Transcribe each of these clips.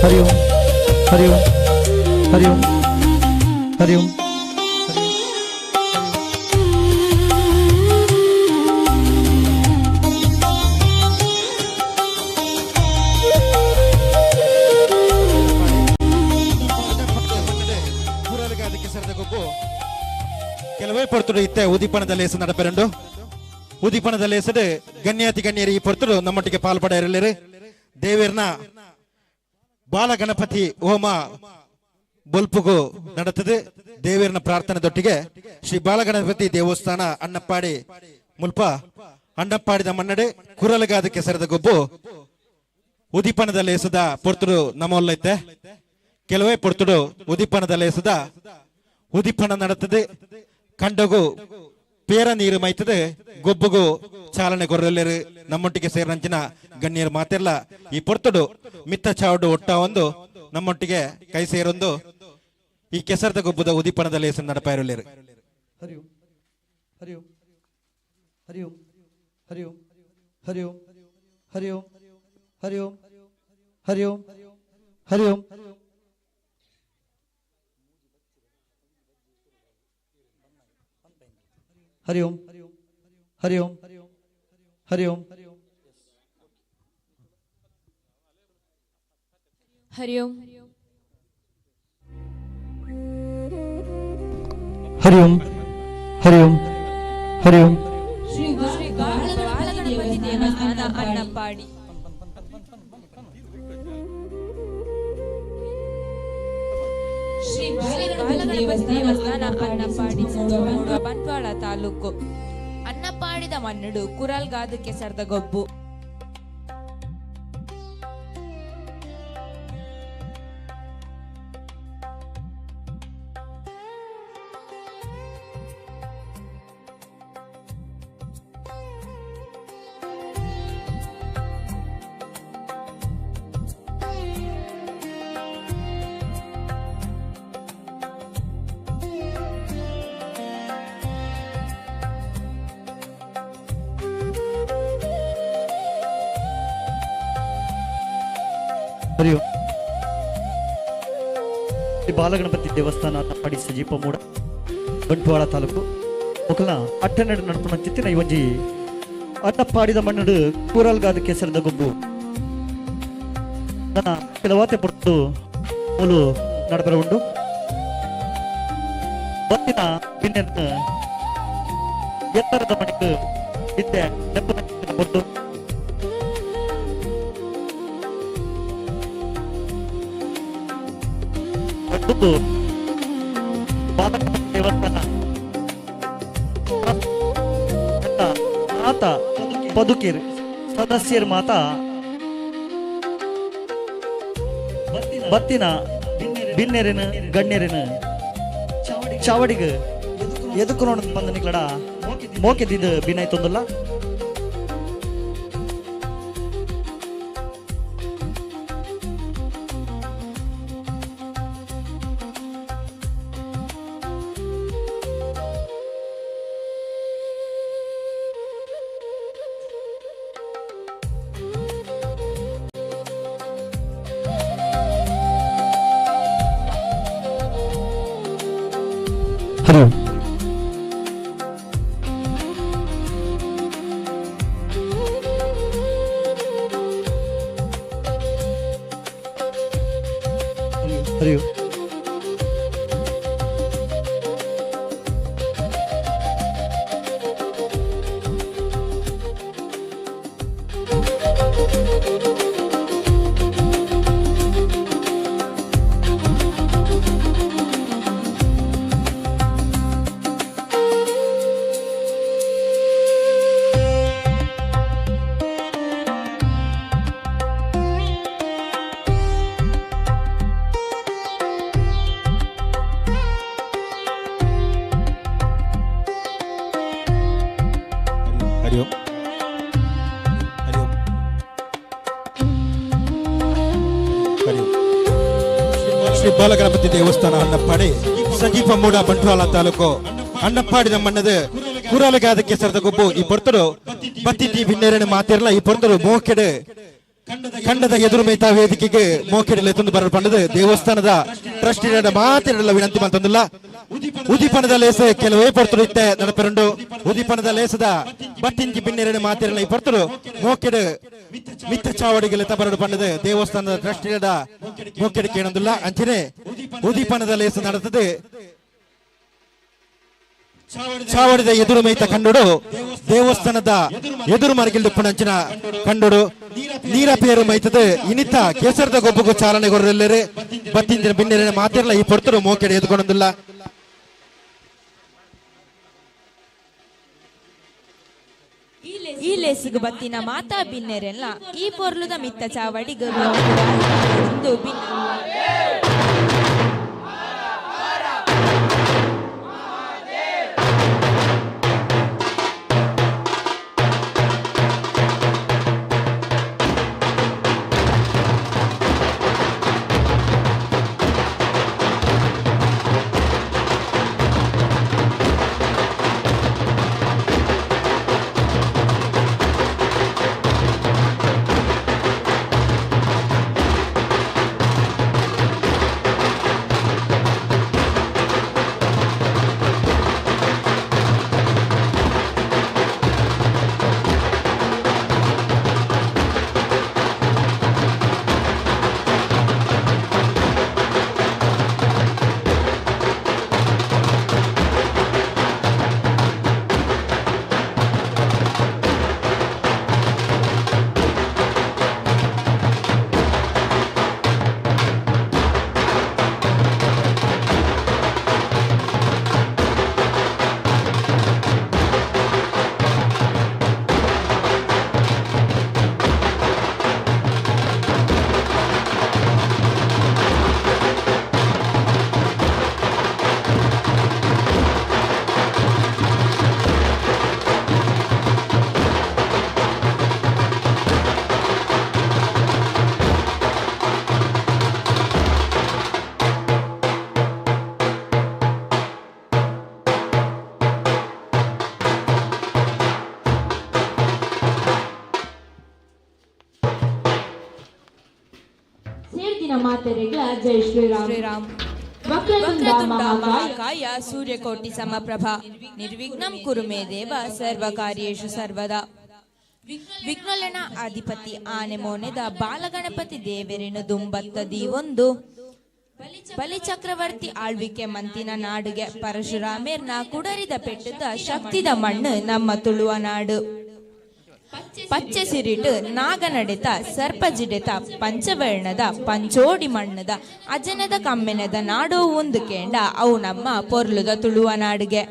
ಹರಿ ಓಂ ಹರಿ ಓಂ ಹರಿ ಓಂ ಹರಿ ಓಂ. ಕೆಲವೇ ಪೊರ್ತುಡು ಇತ್ತೆ ಉದೀಪನದ ಲೇಸು ನಡಪೆರಂಡು. ಉದೀಪನದ ಲೇಸಡು ಗಣ್ಯಾತಿ ಗಣ್ಯರು ಈ ಪೊರ್ತುಡು ನಮ್ಮೊಟ್ಟಿಗೆ ಪಾಲ್ಪಡ ಇರಲಿರು. ದೇವಿರ್ನ ಬಾಲಗಣಪತಿ ಹೋಮ ಬೊಲ್ಪುಗು ನಡತದೆ. ದೇವಿರ್ನ ಪ್ರಾರ್ಥನೆ ದೊಟ್ಟಿಗೆ ಶ್ರೀ ಬಾಲಗಣಪತಿ ದೇವಸ್ಥಾನ ಅಣ್ಣಪ್ಪಾಡಿ ಮುಲ್ಪ ಅಣ್ಣಪ್ಪಾಡಿದ ಮನ್ನಡೆ ಕುರಲಗಾದ ಕೆಸರದ ಗೊಬ್ಬು ಉದೀಪನದ ಲೇಸದ ಪೊರ್ತುಡು ನಮ್ಮಲ್ಲೈತೆ. ಕೆಲವೇ ಪೊರ್ತುಡು ಉದೀಪನದ ಲೇಸದ ಉದೀಪನ ನಡತದೆ. ಕಂಡಗು ಪೇರ ನೀರು ಮೈತದೆ ಗೊಬ್ಬುಗು ಚಾಲನೆ ಕೊರಲೆರು. ನಮ್ಮೊಟ್ಟಿಗೆ ಸೇರಿನಂಚಿನ ಗಣ್ಯರು ಮಾತೆಲ್ಲ ಈ ಪೊರ್ತುಡು ಮಿತ್ತ ಚಾವಡು ಒಟ್ಟ ಒಂದು ನಮ್ಮೊಟ್ಟಿಗೆ ಕೈ ಸೇರೊಂದು ಈ ಕೆಸರದ ಗೊಬ್ಬದ ಉದೀಪನದ ಲೇಸು ನಡಪಾಯಿರಲೇರು. ಹರಿ ಓಂ ಹರಿ ಓಂ ಹರಿ ಓಂ ಹರಿ ಓಂ ಹರಿ ಓಂ ಹರಿ ಓಂ ಹರಿ ಓಂ ಹರಿ ಓಂ ಹರಿ ಓಂ. ಹರಿ ಓಂ ಹರಿ ಓಂ ಹರಿ ಓಂ ಹರಿ ಓಂ ಹರಿ ಓಂ ಹರಿ ಓಂ ಹರಿ ಓಂ. ಶ್ರೀ ಬಾಲಗಣಪತಿ ದೇವಸ್ಥಾನ ಅಣ್ಣಪ್ಪಾಡಿ. ಶ್ರೀ ಬಾಲಗಣಪತಿ ದೇವಸ್ಥಾನ ಅಣ್ಣಪ್ಪಾಡಿ, ಬಂಟ್ವಾಳ ತಾಲೂಕು. ಅನ್ನಪ್ಪಾಡಿದ ಮನ್ನಡು ಕುರಲ್ಗಾದು ಕೆಸರದ ಗೊಬ್ಬು. ಹರಿ ಓಂ. ಶ್ರೀ ಬಾಲಗಣಪತಿ ದೇವಸ್ಥಾನ ಅಣ್ಣಪ್ಪಾಡಿ ಸಜೀಪ ಮೂಡ ಬಂಟ್ವಾಳ ತಾಲೂಕು ಒಕಲ್ನ ಅಟ್ಟನೆಡು ನಡ್ಪುನ ಚಿತ್ತಿನ ಈ ಒಂಜಿ ಅಣ್ಣಪ್ಪಾಡಿದ ಮಣ್ಣುಡು ಕೂರಲ್ಗಾದ ಕೆಸರದ ಗೊಬ್ಬು ನನ್ನ ಕೆಲವಾತೆ ಪೊರ್ತು ಮೂಲು ನಡಬರ ಉಂಡು. ಬತ್ತಿನ ಬಿನ್ನೆನ್ ಎತ್ತರದ ಮಣಿಕ್ ಇತ್ತೆ ನೆಪ್ಪುನ ಪೊರ್ತು ಒಂದು ಬಾಲಗಣಪತಿ ದೇವಸ್ಥಾನ ಮಾತ ಪದುಕೀರ್ ಸದಸ್ಯರ ಮಾತಾ ಬತ್ತಿನ ಬಿನ್ನೆರಿನ ಗಣ್ಯರಿನ ಚಾವಡಿಗ ಎದಕ್ಕೂ ನೋಡ ಬಂದ ನಿಕ್ಲಡ ಮೋಕೆದಿದ್ದು ಬಿನ್ನಾಯ್ತೊಂದಲ್ಲ. ಹರಿ ಓಂ. ಹರಿ ಓಂ. ಹರಿ ಓಂ ಹರಿ ಓಂ ಹರಿ ಓಂ. ಶ್ರೀ ಬಾಲಗಣಪತಿ ದೇವಸ್ಥಾನ ಅಣ್ಣಪ್ಪಾಡಿ ಸಜೀಪ ಮೂಡ ಬಂಟ್ವಾಳ ತಾಲೂಕು ಅಣ್ಣಪ್ಪಾಡಿದ ಮಣ್ಣದು ಕುರಲಗಾದ ಕೆಸರದ ಗೊಬ್ಬು ಈ ಪೊರ್ತುಡು ಬತ್ತಿ ಟಿ ಬಿನ್ನೇರನ ಮಾತಿರಲ ಈ ಪೊರ್ತುಡು ಮೋಕೆಡು. ಖಂಡದ ಎದುರು ಮೇತ ವೇದಿಕೆಗೆ ಮೋಕೆಡಲೆ ತಂದು ಬರಲು ಪಂಡದು ದೇವಸ್ಥಾನದ ಟ್ರಸ್ಟಿನ ಮಾತಿರಲ್ಲ ವಿನಂತಿ ಮಂತಂದಿಲ್ಲ. ಉದಿಪನದ ಲೇಸ ಕೆಲವೇ ಪರ್ತರು ಇತ್ತೆ ನಡಪೆರುಂಡು. ಉದಿಪನದ ಲೇಸದ ಬತ್ತಿಂಚಿ ಬಿನ್ನೆರಡು ಮಾತಿರಲ್ಲ ಈ ಪರ್ತರು ಮೋಕೆಡು ಮಿತ್ತ ಚಾವಡಿಗೆ ತಬರಡು ಪಂಡದು ದೇವಸ್ಥಾನದ ಟ್ರಸ್ಟಿನ ಮೋಕೆಡು ಕೇಳೊಂದಿಲ್ಲ. ಅಂಚನೆ ಉದಿಪನದ ಲೇಸ ನಡೆತದೆ ಚಾವಡಿದ ಎದುರು ಮೈತ ಕಂಡುಡು ದೇವಸ್ಥಾನದ ಎದುರು ಮರಗಿಲ್ದು ಪುಣಂಚಿನ ಕಂಡುಡು ನೀರ ಪೇರು ಮೈತದೆ ಇನಿತ ಕೇಸರದ ಗೊಬ್ಬಗೂ ಚಾಲನೆ ಕೊರಲೆಲ್ಲರೆ ಬತ್ತಿಂದಿನ ಬಿನ್ನೆರೆ ಮಾತಿರಲ್ಲ ಈ ಪೊರ್ತರು ಮೋಕೆಡೆ ಎದುಕೊಂಡಿಲ್ಲ. ಈ ಲೇಸುಗು ಬತ್ತಿನ ಮಾತಾ ಬಿನ್ನೆರೆಲ್ಲ ಈ ಪೊರ್ಲುದ ಮಿತ್ತ ಚಾವಡಿಗೆ ಬಿನ್ನ ಜೈ ಶ್ರೀರಾಮ್. ಶ್ರೀರಾಮ್. ವಕ್ರತುಂಡ ಮಹಾಕಾಯ ಸೂರ್ಯಕೋಟಿ ಸಮಪ್ರಭಾ ನಿರ್ವಿಘ್ನಂ ಕುರು ಮೇ ದೇವ ಸರ್ವ ಕಾರ್ಯೇಷು ಸರ್ವದಾ. ವಿಘ್ನಲನ ಅಧಿಪತಿ ಆನೆ ಮೋನೆದ ಬಾಲಗಣಪತಿ ದೇವರೇನು ದುಂಬತ್ತದಿ ಒಂದು ಬಲಿಚಕ್ರವರ್ತಿ ಆಳ್ವಿಕೆ ಮಂತಿನ ನಾಡುಗೆ ಪರಶುರಾಮೇರ್ನ ಕುಡರಿದ ಪೆಟ್ಟದ ಶಕ್ತಿದ ಮಣ್ಣು ನಮ್ಮ ತುಳುವ ನಾಡು. ಪಚ್ಚೆ ಸಿರಿಟು ನಾಗನಡೆತ ಸರ್ಪಜಿಡೆತ ಪಂಚವರ್ಣದ ಪಂಚೋಡಿ ಮಣ್ಣದ ಅಜನದ ಕಮ್ಮೆನದ ನಾಡೋ ಒಂದು ಕೇಂಡ ಅವು ನಮ್ಮ ಪೊರ್ಲುದ ತುಳುವ ನಾಡುಗೆ.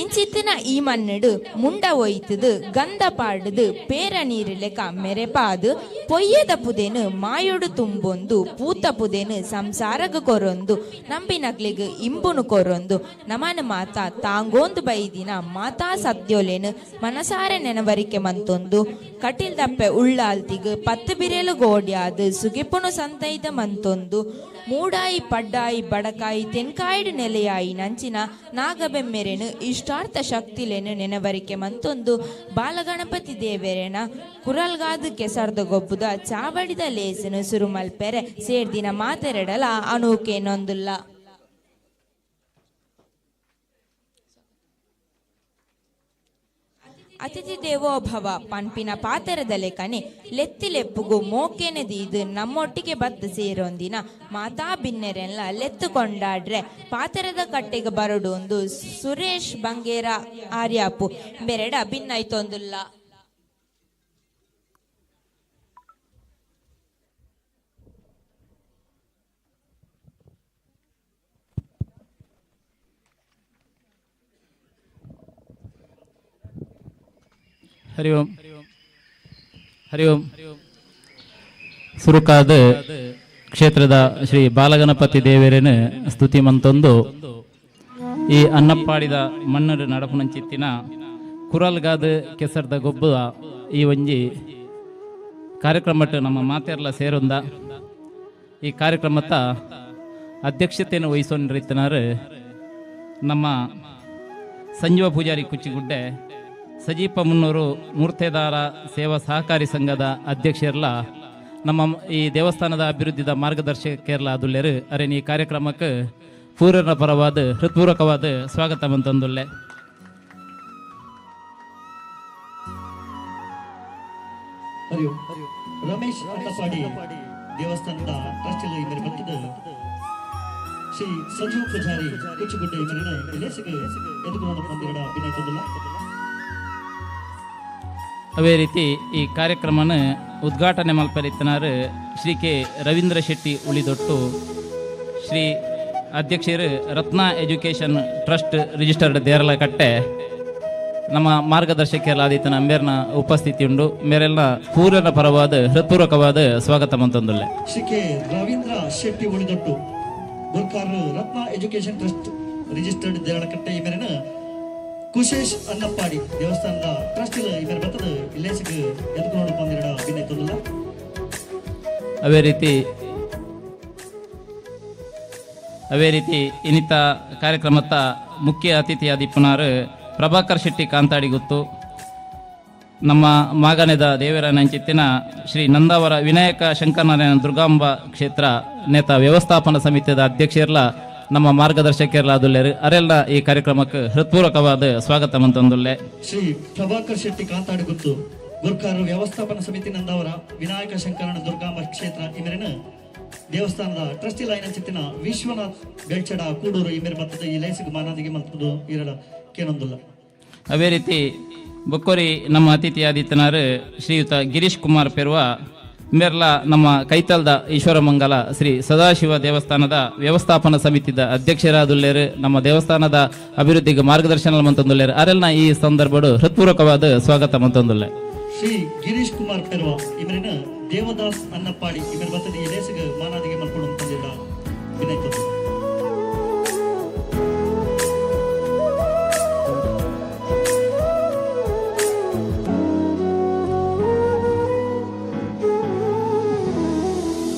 ಇಂಚಿತ್ತಿನ ಈ ಮಣ್ಣಡು ಮುಂಡ ಒಯ್ತದು ಗಂಧ ಪಾಡುದು ಪೇರ ನೀರಿಲೆಕ ಮೆರೆಪಾದು ಪೊಯ್ಯದ ಪುದೆನು ಮಾಯೊಡು ತುಂಬೊಂದು ಪೂತ ಪುದೆನು ಸಂಸಾರಗ ಕೊರೊಂದು ನಂಬಿನಕ್ಲಿಗ್ ಇಂಬುನು ಕೊರೊಂದು ನಮನ ಮಾತಾ ತಾಂಗೋಂದು ಬೈದಿನ ಮಾತಾ ಸತ್ಯೋಲೇನು ಮನಸಾರೆ ನೆನವರಿಕೆ ಮಂತೊಂದು ಕಟಿಲ್ ದಪ್ಪೆ ಉಳ್ಳಾಲ್ತಿಗ್ ಪತ್ತು ಬಿರೇಲು ಗೋಡ್ಯಾದು ಸುಗಿಪುನು ಸಂತೈದ ಮಂತೊಂದು ಮೂಡಾಯಿ ಪಡ್ಡಾಯಿ ಬಡಕಾಯಿ ತೆನ್ಕಾಯಿಡು ನೆಲೆಯಾಯಿ ನಂಚಿನ ನಾಗಬೆಮ್ಮೆರೆನು ಇಷ್ಟಾರ್ಥ ಶಕ್ತಿಲೇನು ನೆನವರಿಕೆ ಮಂತೊಂದು ಬಾಲಗಣಪತಿ ದೇವರೇನ ಕುರಲ್ಗಾದು ಕೆಸರ್ದ ಗೊಬ್ಬುದ ಚಾವಡಿದ ಲೇಸನು ಸುರುಮಲ್ಪೆರೆ ಸೇರ್ದಿನ ಮಾತೆರಡಲ ಅನೂಕೇನೊಂದುಲ್ಲ. ಅತಿಥಿ ದೇವೋ ಭವ ಪನ್ಪಿನ ಪಾತರದ ಲೇಖನೆ ಲೆತ್ತಿಲೆಪ್ಪುಗು ಮೋಕೆನೆ ದೀದು ನಮ್ಮೊಟ್ಟಿಗೆ ಬತ್ತು ಸೇರೊಂದಿನ ಮಾತಾ ಬಿನ್ನೆರೆಲ್ಲ ಲೆತ್ತು ಕೊಂಡಾಡ್ರೆ ಪಾತರದ ಕಟ್ಟೆಗೆ ಬರಡು ಒಂದು ಸುರೇಶ್ ಬಂಗೇರ ಆರ್ಯಾಪು ಬೆರೆಡ ಭಿನ್ನಾಯ್ತೊಂದುಲ್ಲ. ಹರಿ ಓಂ ಹರಿ ಓಂ. ಸುರುಕಾದ ಕ್ಷೇತ್ರದ ಶ್ರೀ ಬಾಲಗಣಪತಿ ದೇವರೇನ ಸ್ತುತಿ ಮಂತೊಂದು ಈ ಅನ್ನಪ್ಪಾಡಿದ ಮಣ್ಣರು ನಡಪುನಂಚಿತ್ತಿನ ಕುರಲ್ಗಾದ ಕೆಸರ್ದ ಗೊಬ್ಬದ ಈ ಒಂಜಿ ಕಾರ್ಯಕ್ರಮಟ್ಟು ನಮ್ಮ ಮಾತೆರ್ಲ ಸೇರೊಂದ ಈ ಕಾರ್ಯಕ್ರಮದ ಅಧ್ಯಕ್ಷತೆಯನ್ನು ವಹಿಸೋನಿರ್ತನಾರು ನಮ್ಮ ಸಂಜೀವ ಪೂಜಾರಿ ಕುಚ್ಚಿಗುಡ್ಡೆ Sajipa Munnur ಮೂರ್ತೆದಾರ ಸೇವಾ ಸಹಕಾರಿ ಸಂಘದ ಅಧ್ಯಕ್ಷರ್ಲ ನಮ್ಮ ಈ ದೇವಸ್ಥಾನದ ಅಭಿವೃದ್ಧಿದ ಮಾರ್ಗದರ್ಶಕರ್ಲ ಅದುಲ್ಲೇರು ಅರೆ ಈ ಕಾರ್ಯಕ್ರಮಕ್ಕೆ ಪೂರ್ಣ ಪರವಾದ ಹೃತ್ಪೂರ್ವಕವಾದ ಸ್ವಾಗತ ಮಂತಂದುಲ್ಲೆ. ಹರಿ ಓಂ. ರಮೇಶ್ ಅಣ್ಣಪಾಡಿ ದೇವಸ್ಥಾನದ ಟ್ರಸ್ಟ್ ಇಮೇಲೆ ಬರ್ತದೆ ಶ್ರೀ ಸಂಜೀವ್ ಪೂಜಾರಿ ಕುಚ್ಚುಗುಡ್ಡೆ ಇವರಿನ ಇಲೇಸಿಗೆ ಎದುರು ಮಂದಿರದ ಅಭಿನಯ ತಂದಿಲ್ಲ. ಅದೇ ರೀತಿ ಈ ಕಾರ್ಯಕ್ರಮನ ಉದ್ಘಾಟನೆ ಮಲ್ಪರಿತ್ತನಾರು ಶ್ರೀ ಕೆ ರವೀಂದ್ರ ಶೆಟ್ಟಿ ಉಳಿದೊಟ್ಟು, ಶ್ರೀ ಅಧ್ಯಕ್ಷರು ರತ್ನ ಎಜುಕೇಷನ್ ಟ್ರಸ್ಟ್ ರಿಜಿಸ್ಟರ್ಡ್ ದೇರಲಕಟ್ಟೆ, ನಮ್ಮ ಮಾರ್ಗದರ್ಶಕರಾದಿತ್ತನ ಅಂಬೇರ್ನ ಉಪಸ್ಥಿತಿ ಉಂಡು. ಮೇರೆಲ್ಲ ಪೂರ್ಣ ಪರವಾದ ಹೃತ್ಪೂರ್ವಕವಾದ ಸ್ವಾಗತ ಮಂತಂದುಲ್ಲೆ. ಶ್ರೀ ಕೆ ರವೀಂದ್ರ ಶೆಟ್ಟಿ ಉಳಿದೊಟ್ಟು ಗುರ್ಕಾರ್ ರತ್ನ ಎಜುಕೇಷನ್ ಟ್ರಸ್ಟ್ ರಿಜಿಸ್ಟರ್ಡ್ ದೇರಳಕಟ್ಟೆ ಈ ಮೇರೆನ ಕುಶೇಶ್ ಅನ್ನಪ್ಪಾಡಿ ದೇವಸ್ಥಾನದ ಟ್ರಸ್ಟ್ ಈ ಮೇರೆ ಬರ್ತದೆ ಇಲ್ಲೇಸಿಗೆ ಎದುರು ಬಂದಿರಡ ಅಭಿನಯ ತಂದಿಲ್ಲ. ಅದೇ ರೀತಿ ಇನ್ನಿತ ಕಾರ್ಯಕ್ರಮದ ಮುಖ್ಯ ಅತಿಥಿಯಾದ ಇಪ್ಪನಾರು ಪ್ರಭಾಕರ್ ಶೆಟ್ಟಿ ಕಾಂತಾಡಿಗುತ್ತು, ನಮ್ಮ ಮಾಗನೆದ ದೇವರ ನಂಚಿತ್ತಿನ ಶ್ರೀ ನಂದಾವರ ವಿನಾಯಕ ಶಂಕರನಾರಾಯಣ ದುರ್ಗಾಂಬ ಕ್ಷೇತ್ರ ನೇತ ವ್ಯವಸ್ಥಾಪನಾ ಸಮಿತಿಯ ಅಧ್ಯಕ್ಷರ್ಲ ನಮ್ಮ ಮಾರ್ಗದರ್ಶಕರ್ಲ ಅದುಲ್ಲೇರು ಅರೆಲ್ಲ ಈ ಕಾರ್ಯಕ್ರಮಕ್ಕೆ ಹೃತ್ಪೂರ್ವಕವಾದ ಸ್ವಾಗತ ಮಂತಂದುಲ್ಲೆ. ಶ್ರೀ ಪ್ರಭಾಕರ್ ಶೆಟ್ಟಿ ಕಾಂತಾಡಿಗುತ್ತು ಗುರ್ಕಾರ್ ವ್ಯವಸ್ಥಾಪನಾ ಸಮಿತಿ ನಂದಾವರ ವಿನಾಯಕ ಶಂಕರನ ದುರ್ಗಾಂಬ ಕ್ಷೇತ್ರ ಈ ಮೇರೆನ ದೇವಸ್ಥಾನದ ಟ್ರಸ್ಟಿ ಲೈನ್ ಚಿತ್ತಿನ ವಿಶ್ವನಾಥ್ ಬೆಳ್ಚಡ ಕೂಡೂರು ಈ ಮೇರೆ ಬರ್ತದೆ ಈ ಲೈಸಿಗೆ ಮಾನಾದಿಗೆ ಮಂತದ್ದು ಇರಡ ಕೇನೊಂದುಲ್ಲ. ಅದೇ ರೀತಿ ಬೊಕ್ಕೋರಿ ನಮ್ಮ ಅತಿಥಿಯಾದಿತ್ತನಾರು ಶ್ರೀಯುತ ಗಿರೀಶ್ ಕುಮಾರ್ ಪೆರುವ ಮೇರ್ಲ ನಮ್ಮ ಕೈತಲ್ದ ಈಶ್ವರಮಂಗಲ ಶ್ರೀ ಸದಾಶಿವ ದೇವಸ್ಥಾನದ ವ್ಯವಸ್ಥಾಪನಾ ಸಮಿತಿದ ಅಧ್ಯಕ್ಷರಾದುಲ್ಲೇರು, ನಮ್ಮ ದೇವಸ್ಥಾನದ ಅಭಿವೃದ್ಧಿಗೆ ಮಾರ್ಗದರ್ಶನ ಮಂತಂದುಲ್ಲೇರು ಅರೆಲ್ನ ಈ ಸಂದರ್ಭಡು ಹೃತ್ಪೂರ್ವಕವಾದ ಸ್ವಾಗತ ಮಂತಂದುಲ್ಲೆ. ಶ್ರೀ ಗಿರೀಶ್ ಕುಮಾರ್ ಪೆರುವ ಇವರಿನ ದೇವದಾಸ್ ಅನ್ನಪ್ಪಾಡಿ ಇವರ ಬರ್ತದೆ ಈ ಲೇಸಿಗೆ ಮಾನಾದಿಗೆ ಮಲ್ಕೊಂಡು ತಂದಿರಡ ವಿನಯ್ ತಂದು.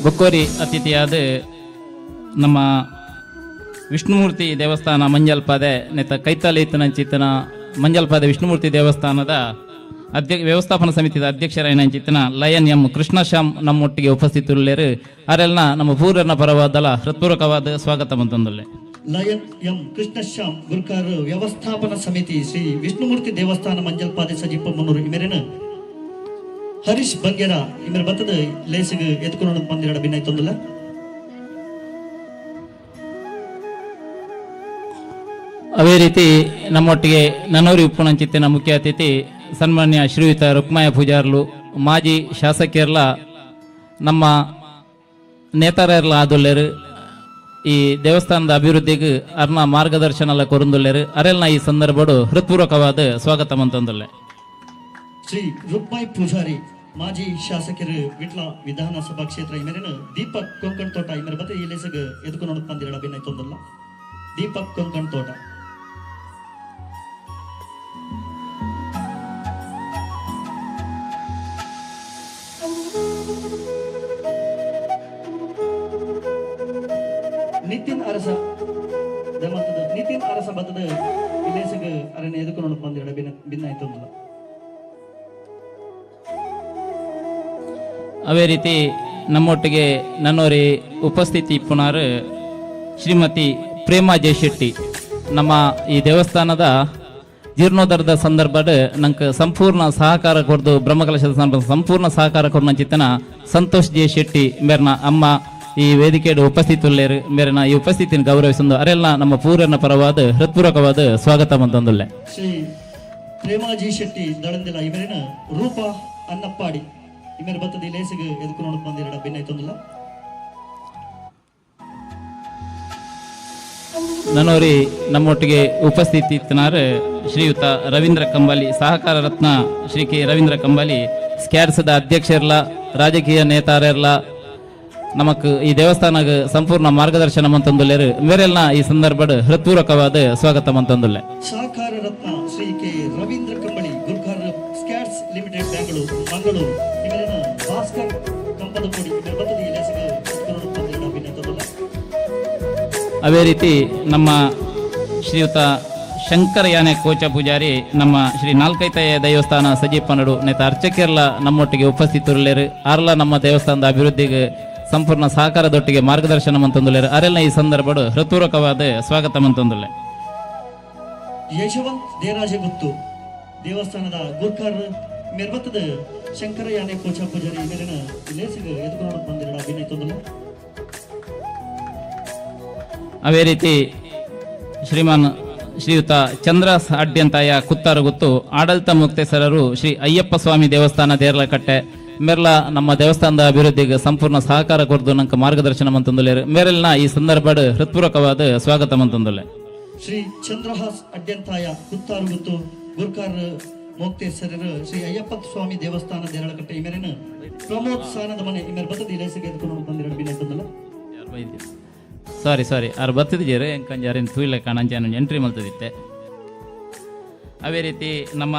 ಬೊಕ್ಕೋರಿ ಅತಿಥಿಯಾದ ನಮ್ಮ ವಿಷ್ಣುಮೂರ್ತಿ ದೇವಸ್ಥಾನ ಮಂಜಲ್ಪಾದೆ ನೆತ್ತ ಕೈತಲ್ ಮಂಜಲ್ಪಾದೆ ವಿಷ್ಣುಮೂರ್ತಿ ದೇವಸ್ಥಾನದ ವ್ಯವಸ್ಥಾಪನಾ ಸಮಿತಿಯ ಅಧ್ಯಕ್ಷರಾಯನಂಚಿತ್ತನ ಲಯನ್ ಎಂ ಕೃಷ್ಣಶ್ಯಾಮ್ ನಮ್ಮೊಟ್ಟಿಗೆ ಉಪಸ್ಥಿತರುಳ್ಳೇರು ಅರೆಲ್ನ ನಮ್ಮ ಪೂರ್ವನ ಪರವಾದಲ ಹೃತ್ಪೂರ್ವಕವಾದ ಸ್ವಾಗತ ಮಂತಂದುಲ್ಲೆ. ಲಯನ್ ಎಂ ಕೃಷ್ಣಶ್ಯಾಮ್ ಗುರ್ಕಾರ್ ವ್ಯವಸ್ಥಾಪನಾ ಸಮಿತಿ ಶ್ರೀ ವಿಷ್ಣುಮೂರ್ತಿ ದೇವಸ್ಥಾನ ಮಂಜಲ್ಪಾದೆ ಸಜೀಪ ಮುನ್ನೂರು ಇಮೇರಿನ ಹರೀಶ್ ಬಂಗೇರ ಇಮೇರೆ ಬರ್ತದ ಲೇಸಿಗೆ ಎತ್ಕೊಂಡು ಬಂದಿರಡ ಭಿನ್ನ ತಂದಿಲ್ಲ. ಅದೇ ರೀತಿ ನಮ್ಮೊಟ್ಟಿಗೆ ನನ್ನೂರಿ ಉಪ್ಪುನಂಚಿತ್ತಿನ ಮುಖ್ಯ ಅತಿಥಿ ಸನ್ಮಾನ್ಯ ಶ್ರೀಯುತ ರುಕ್ಮಾಯ ಪೂಜಾರ್ಲು, ಮಾಜಿ ಶಾಸಕಿಯರ್ಲ ನಮ್ಮ ನೇತಾರರ್ಲ ಆದುಲ್ಲೇರು ಈ ದೇವಸ್ಥಾನದ ಅಭಿವೃದ್ಧಿಗೆ ಅರ್ನ ಮಾರ್ಗದರ್ಶನ ಎಲ್ಲ ಕೊರಂದುಲ್ಲೇರು ಅರೆಲ್ನ ಈ ಸಂದರ್ಭಡು ಹೃತ್ಪೂರ್ವಕವಾದ ಸ್ವಾಗತ ಮಂತಂದುಲ್ಲೆ. ಶ್ರೀ ರುಕ್ಮಾಯ್ ಪೂಜಾರಿ ಮಾಜಿ ಶಾಸಕರು ವಿಟ್ಲ ವಿಧಾನಸಭಾ ಕ್ಷೇತ್ರ ಈ ಮೇರೆನ ದೀಪಕ್ ಕೊಂಕಣ್ ತೋಟ ಈ ಮೇರೆ ಬರ್ತದೆ ಈ ಲೇಸಿಗೆ ಎದುಕೊಂಡು ಬಂದಿರಡ ಭಿನ್ನ ತಂದಿಲ್ಲ ದೀಪಕ್ ಕೊಂಕಣ್ ತೋಟ. ನಿತಿನ್ ಅರಸ ದಮತ್ತದ ನಿತಿನ್ ಅರಸ ಬತ್ತದ ಇಲ್ಲೇಸಗ ಅರಣ್ಯ ಎದುಕೊಂಡು ಬಂದಿರಡ ಭಿನ್ನ ಭಿನ್ನ ಆಯ್ತಂದಿಲ್ಲ. ಅದೇ ರೀತಿ ನಮ್ಮೊಟ್ಟಿಗೆ ನನ್ನೋರಿ ಉಪಸ್ಥಿತಿ ಇಪ್ಪುನಾರು ಶ್ರೀಮತಿ ಪ್ರೇಮಾ ಜಯಶೆಟ್ಟಿ, ನಮ್ಮ ಈ ದೇವಸ್ಥಾನದ ಜೀರ್ಣೋದ್ಧಾರದ ಸಂದರ್ಭದ ನಂಗೆ ಸಂಪೂರ್ಣ ಸಹಕಾರ ಕೊಡ್ದು ಬ್ರಹ್ಮಕಲಶದ ಸಂದರ್ಭ ಸಂಪೂರ್ಣ ಸಹಕಾರ ಕೊಡ್ನ ಚಿತ್ತನ ಸಂತೋಷ್ ಜೆ ಶೆಟ್ಟಿ ಮೇರ್ನ ಅಮ್ಮ ಈ ವೇದಿಕೆಯಲ್ಲಿ ಉಪಸ್ಥಿತುಲ್ಲೇರು ಮೇರಿನ ಈ ಉಪಸ್ಥಿತಿಯನ್ನು ಗೌರವಿಸೊಂದು ಅರೆಲ್ಲ ನಮ್ಮ ಪೂರ್ಣ ಪರವಾದ ಹೃತ್ಪೂರ್ವಕವಾದ ಸ್ವಾಗತ ಮಂತಂದುಲ್ಲೆ. ಶ್ರೀ ಪ್ರೇಮಾಜಿ ಶೆಟ್ಟಿ ದಳಂದಿಲ ಇವರಿನ ರೂಪಾ ಅನ್ನಪ್ಪಾಡಿ ಇಮೇರೆ ಬತ್ತದ ಈ ಲೇಸಿಗೆ ಎದುಕೊಂಡು ಬಂದಿರಡ ಭಿನ್ನ ಆಯ್ತಂದಿಲ್ಲ. ನನ್ನೋರಿ ನಮ್ಮೊಟ್ಟಿಗೆ ಉಪಸ್ಥಿತಿ ಇತ್ತನಾರು ಶ್ರೀಯುತ ರವೀಂದ್ರ ಕಂಬಾಲಿ, ಸಹಕಾರ ರತ್ನ ಶ್ರೀ ಕೆ ರವೀಂದ್ರ ಕಂಬಾಲಿ, ಸ್ಕ್ಯಾಡ್ಸದ ಅಧ್ಯಕ್ಷರ್ಲ ರಾಜಕೀಯ ನೇತಾರರ್ಲ ನಮಕ್ ಈ ದೇವಸ್ಥಾನಗ ಸಂಪೂರ್ಣ ಮಾರ್ಗದರ್ಶನ ಮಂತಂದುಲ್ಲೇರು ಮೇರೆಲ್ನ ಈ ಸಂದರ್ಭಡ್ ಹೃತ್ಪೂರ್ವಕವಾದ ಸ್ವಾಗತ ಮಂತಂದುಲ್ಲೆ. ಸಹಕಾರ ರತ್ನ ಶ್ರೀ ಕೆ ರವೀಂದ್ರ ಕಂಬಳಿ ಗುರ್ಕಾರ್ ಸ್ಕ್ಯಾಟ್ಸ್ ಲಿಮಿಟೆಡ್ ಬ್ಯಾಂಗ್ಳೂರು ಮಂಗಳೂರು ಇವರಿನ ಭಾಸ್ಕರ್ ಕಂಪದಪುಡಿ ಇವರ ಬತ್ತದ ಈ ಲೇಸಿಗೆ ಎದುಕೊಂಡು ಬಂದಿರಡ ಭಿನ್ನ ಆಯ್ತಂದಿಲ್ಲ. ಅದೇ ರೀತಿ ನಮ್ಮ ಶ್ರೀಯುತ ಶಂಕರ ಯಾನೆ ಕೋಚ ಪೂಜಾರಿ ನಮ್ಮ ಶ್ರೀ ನಾಲ್ಕೈತಯ್ಯ ದೇವಸ್ಥಾನ ಸಜೀಪನಡು ನೇತ ಅರ್ಚಕರ್ಲ ನಮ್ಮೊಟ್ಟಿಗೆ ಉಪಸ್ಥಿತರುಳ್ಳೇರು. ಆರ್ಲ ನಮ್ಮ ದೇವಸ್ಥಾನದ ಅಭಿವೃದ್ಧಿಗೆ ಸಂಪೂರ್ಣ ಸಹಕಾರದೊಟ್ಟಿಗೆ ಮಾರ್ಗದರ್ಶನ ಮಂತೊಂದುಲ್ಲೇರು. ಅರೆಲ್ಲ ಈ ಸಂದರ್ಭಡು ಹೃತ್ಪೂರ್ವಕವಾದ ಸ್ವಾಗತ ಮಂತೊಂದುಲ್ಲೆ. ಯಶವಂತ್ ದೇರಾಜಗುತ್ತು ದೇವಸ್ಥಾನದ ಗುರ್ಕಾರ್ ಮೆರ್ಬತ್ತದ ಶಂಕರ ಯಾನೆ ಕೋಚ ಪೂಜಾರಿ ಮೇಲಿನ ಲೇಸಿಗೆ ಎದುರು ಬಂದಿರಡ ಅಭಿನಯ. ಅದೇ ರೀತಿ ಶ್ರೀಮಾನ್ ಶ್ರೀಯುತ ಚಂದ್ರ ಅಡ್ಯಂತಾಯ ಕುತ್ತಾರಗುತ್ತು ಆಡಳಿತ ಮುಕ್ತೇಸರರು ಶ್ರೀ ಅಯ್ಯಪ್ಪ ಸ್ವಾಮಿ ದೇವಸ್ಥಾನ ದೇರ್ಲಕಟ್ಟೆ ಮೇರ್ಲ ನಮ್ಮ ದೇವಸ್ಥಾನದ ಅಭಿವೃದ್ಧಿಗೆ ಸಂಪೂರ್ಣ ಸಹಕಾರ ಕೊರ್ದು ನಂಕ ಮಾರ್ಗದರ್ಶನ ಮಂತೊಂದುಲ್ಲೇರು. ಮೇರೆಲ್ನ ಈ ಸಂದರ್ಭಡ್ ಹೃತ್ಪೂರ್ವಕವಾದ ಸ್ವಾಗತ ಮಂತೊಂದುಲ್ಲೆ. ಶ್ರೀ ಚಂದ್ರಹಾಸ್ ಅಡ್ಯಂತಾಯ ಕುತ್ತಾರುಗುತ್ತು ಗುರ್ಕಾರ್ ಮೋಕ್ತೇಸರರು ಶ್ರೀ ಅಯ್ಯಪ್ಪ ಸ್ವಾಮಿ ದೇವಸ್ಥಾನ ದೇರಳಕಟ್ಟೆ ಇಮೇರಿನ ಪ್ರಮೋದ್ ಸಾನದ ಮನೆ ಇಮೇರ್ ಬತ್ತದ ಲೇಸಿಗೆ ಎದುರು ಬಂದಿರಡ ಅಭಿನಯ. ಸಾರಿ ಸಾರಿ, ಆರು ಬತ್ತಿದ್ದೀರಿ ಎಂಕಂಜ ಅರೇನು ತೂಯಿಲ್ಲ ಕಾಣಂಚ ಎಂಟ್ರಿ ಮಲ್ತದಿತ್ತೆ. ಅದೇ ರೀತಿ ನಮ್ಮ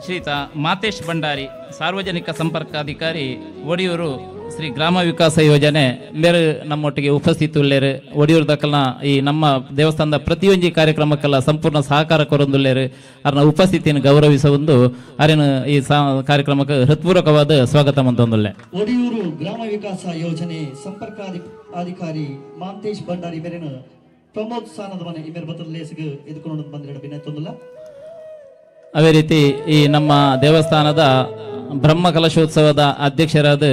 ಶ್ರೀತ ಮಾತೇಶ್ ಭಂಡಾರಿ, ಸಾರ್ವಜನಿಕ ಸಂಪರ್ಕಾಧಿಕಾರಿ, ಒಡಿಯೂರು ಶ್ರೀ ಗ್ರಾಮ ವಿಕಾಸ ಯೋಜನೆ ಮೇರೆ ನಮ್ಮೊಟ್ಟಿಗೆ ಉಪಸ್ಥಿತುಲ್ಲೇರು. ಒಡಿಯೂರು ದಕ್ಕಲ್ನ ಈ ನಮ್ಮ ದೇವಸ್ಥಾನದ ಪ್ರತಿಯೊಂದು ಕಾರ್ಯಕ್ರಮಕ್ಕೆಲ್ಲ ಸಂಪೂರ್ಣ ಸಹಕಾರ ಕೊರೊಂದುಲ್ಲೇರು. ಅರ್ನ ಉಪಸ್ಥಿತಿಯನ್ನು ಗೌರವಿಸ ಒಂದು ಅರೇನು ಈ ಕಾರ್ಯಕ್ರಮಕ್ಕೆ ಹೃತ್ಪೂರ್ವಕವಾದ ಸ್ವಾಗತ ಮಂತೊಂದುಲ್ಲೆ. ಒಡಿಯೂರು ಗ್ರಾಮ ವಿಕಾಸ ಯೋಜನೆ ಸಂಪರ್ಕ ಅಧಿಕಾರಿ ಮಾಂತೇಶ್ ಭಂಡಾರಿ ಮೇರೆನ ಪ್ರಮೋದ್ ಸಾನದ ಮನೆ ಇಮೇರ್ ಬತ್ತದ ಲೇಸಿಗೆ ಎದುಕೊಂಡು ಬಂದಿರಡ ಅಭಿನಯ. ಅದೇ ರೀತಿ ಈ ನಮ್ಮ ದೇವಸ್ಥಾನದ ಬ್ರಹ್ಮ ಕಲಶೋತ್ಸವದ ಅಧ್ಯಕ್ಷರಾದ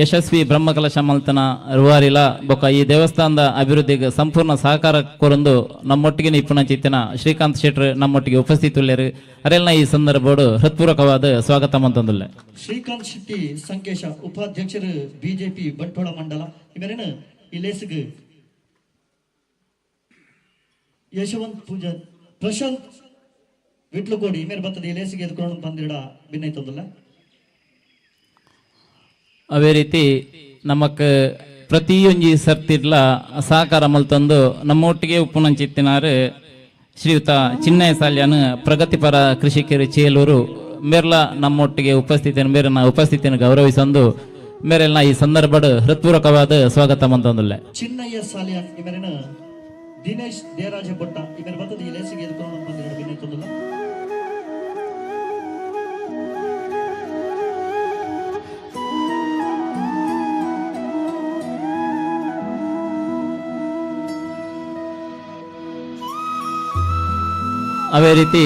ಯಶಸ್ವಿ ಬ್ರಹ್ಮಕಲಶ ಮಲ್ತನ ರೂವಾರಿಲ ಬೊಕ್ಕ ಈ ದೇವಸ್ಥಾನದ ಅಭಿವೃದ್ಧಿಗೆ ಸಂಪೂರ್ಣ ಸಹಕಾರ ಕೊರೊಂದು ನಮ್ಮೊಟ್ಟಿಗೆ ನಿಪುಣ ಚಿತ್ತನ ಶ್ರೀಕಾಂತ್ ಶೆಟ್ರ್ ನಮ್ಮೊಟ್ಟಿಗೆ ಉಪಸ್ಥಿತುಲ್ಲೇರು. ಅರೆಲ್ನ ಈ ಸಂದರ್ಭೋಡು ಹೃತ್ಪೂರ್ವಕವಾದ ಸ್ವಾಗತ ಮಂತೊಂದುಲ್ಲೆ. ಶ್ರೀಕಾಂತ್ ಶೆಟ್ಟಿ ಸಂಕೇಶ, ಉಪಾಧ್ಯಕ್ಷರು, ಬಿಜೆಪಿ ಬಂಟ್ವಾಳ ಮಂಡಲ ಇಮೇರಿನ ಈ ಲೇಸಿಗೆ ಯಶವಂತ್ ಪೂಜಾ ಪ್ರಶಾಂತ್ ವಿಟ್ಲುಕೋಡಿ ಇಮೇರ್ ಬತ್ತದ ಈ ಲೇಸಿಗೆ ಎದುಕೊಂಡು ಬಂದಿರಡ ಭಿನ್ನೈತೊಂದುಲ್ಲ. ಅದೇ ರೀತಿ ನಮಕ್ ಪ್ರತಿಯೊಂಜಿ ಸರ್ತಿಡ್ಲ ಸಹಕಾರ ಮಲ್ತೊಂದು ನಮ್ಮೊಟ್ಟಿಗೆ ಉಪ್ಪುನಂಚಿತ್ತಿನಾರು ಶ್ರೀಯುತ ಚಿನ್ನಯ ಸಾಲ್ಯಾನ್, ಪ್ರಗತಿಪರ ಕೃಷಿಕರು, ಚೇಲೂರು ಮೇರ್ಲ ನಮ್ಮೊಟ್ಟಿಗೆ ಉಪಸ್ಥಿತಿಯನ್ನು ಮೇರನ ಉಪಸ್ಥಿತಿಯನ್ನು ಗೌರವಿಸಂದು ಮೇರೆಲ್ಲ ಈ ಸಂದರ್ಭಡ್ ಹೃತ್ಪೂರ್ವಕವಾದ ಸ್ವಾಗತ ಮಂತೊಂದುಲ್ಲೆ. ಚಿನ್ನಯ್ಯ ಸಾಲಿಯಾನ್ ಇಮೇರಿನ ದಿನೇಶ್ ದೇರಾಜ ಭಟ್ಟ ಇಮೇರ್ ಬತ್ತದ ಈ ಲೇಸಿಗೆ ಎದುಕೊಂಡು ಬಂದಿರಡ ಭಿನ್ನೈತೊಂದುಲ್ಲ. ಅದೇ ರೀತಿ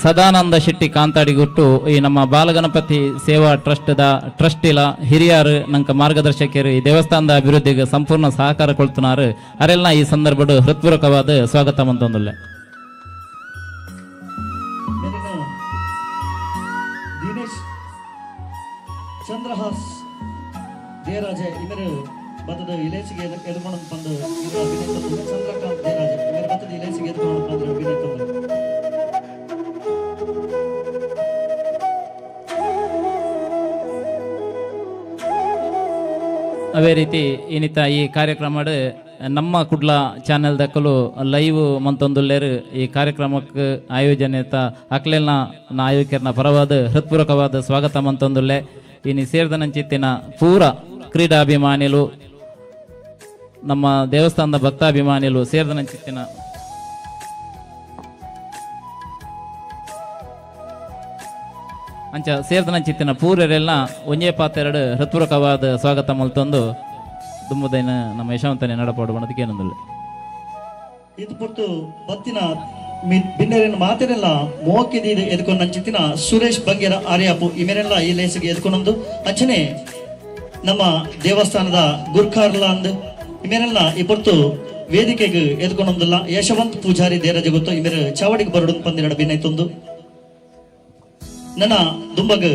ಸದಾನಂದ ಶೆಟ್ಟಿ ಕಾಂತಾಡಿಗುಟ್ಟು ಈ ನಮ್ಮ ಬಾಲಗಣಪತಿ ಸೇವಾ ಟ್ರಸ್ಟ್ದ ಟ್ರಸ್ಟಿಲ ಹಿರಿಯರು, ನಂಕ ಮಾರ್ಗದರ್ಶಕರು, ಈ ದೇವಸ್ಥಾನದ ಅಭಿವೃದ್ಧಿಗೆ ಸಂಪೂರ್ಣ ಸಹಕಾರ ಕೊಳ್ತುನಾರು. ಅರೆಲ್ಲ ಈ ಸಂದರ್ಭಡ್ ಹೃತ್ಪೂರ್ವಕವಾದ ಸ್ವಾಗತ ಮಂತೊಂದುಲ್ಲೆ. ಮೇರಿನ ದಿನೇಶ್ ಚಂದ್ರಹಾಸ್ ದೇರಾಜ ಇಮೇರು ಬತ್ತದ ಇಲೇಸಿಗೆ ಎದುಕೊಂಡು ಬಂದು ಅಭಿನಯ. ಚಂದ್ರಕಾಂತ್ ದೇರಾಜ ಇಮೇರ್ ಬತ್ತದ ಇಲೇಸಿಗೆ ಎದುಕೊಂಡು ಬಂದು ಅಭಿನಯ. ಅದೇ ರೀತಿ ಇನ್ನಿತ ಈ ಕಾರ್ಯಕ್ರಮಡ್ ನಮ್ಮ ಕುಡ್ಲ ಚಾನೆಲ್ ದಕ್ಕಲು ಲೈವ್ ಮಂತೊಂದುಲ್ಲೇರು. ಈ ಕಾರ್ಯಕ್ರಮಕ್ಕೆ ಆಯೋಜನೆ ಅಕ್ಲೆಲ್ನ ಆಯೋಜಕರ್ನ ಪರವಾದ ಹೃತ್ಪೂರ್ವಕವಾದ ಸ್ವಾಗತ ಮಂತೊಂದುಲ್ಲೆ. ಇನಿ ಸೇರಿದನಂಚಿತ್ತಿನ ಪೂರ ಕ್ರೀಡಾಭಿಮಾನಿಲು, ನಮ್ಮ ದೇವಸ್ಥಾನದ ಭಕ್ತಾಭಿಮಾನಿಲು ಸೇರಿದನಂಚಿತ್ತಿನ ಅಂಚ ಸೇರ್ದನಂಚಿತ್ತಿನ ಪೂರೆರೆಲ್ಲ ಒಂಜೇ ಪಾತೆರಡು ಹೃತ್ಪೂರ್ವಕವಾದ ಸ್ವಾಗತ ಮಲ್ತೊಂದು ದುಂಬುದೈನ ನಮ್ಮ ಯಶವಂತನೆ ನಡಪಾಡು ಬಣ್ಣದಕ್ಕೆ ಏನಂದುಲ್ಲೆ. ಇದು ಪೊರ್ತು ಬತ್ತಿನ ಬಿನ್ನೆರೆನ ಮಾತೆರೆಲ್ಲ ಮೋಕಿದ ಎದ್ಕೊಂಡು ನಂಚಿತ್ತಿನ ಸುರೇಶ್ ಬಂಗೇರ ಆರ್ಯಾಪು ಇಮೇರೆಲ್ಲ ಈ ಲೇಸಿಗೆ ಎದ್ಕೊಂಡೊಂದು ಅಂಚನೆ ನಮ್ಮ ದೇವಸ್ಥಾನದ ಗುರ್ಖಾರ್ಲಾಂದ್ ಇಮೇರೆಲ್ಲ ಈ ಪೊರ್ತು ವೇದಿಕೆಗೆ ಎದ್ಕೊಂಡೊಂದಿಲ್ಲ. ಯಶವಂತ್ ಪೂಜಾರಿ ದೇರ ಜಗತ್ತು ಇಮೇರೆ ಚಾವಡಿಗೆ ಬರಡು ಪಂದಿರಡ ಭಿನ್ನೈತೊಂದು. ನನ್ನ ದುಂಬಗ್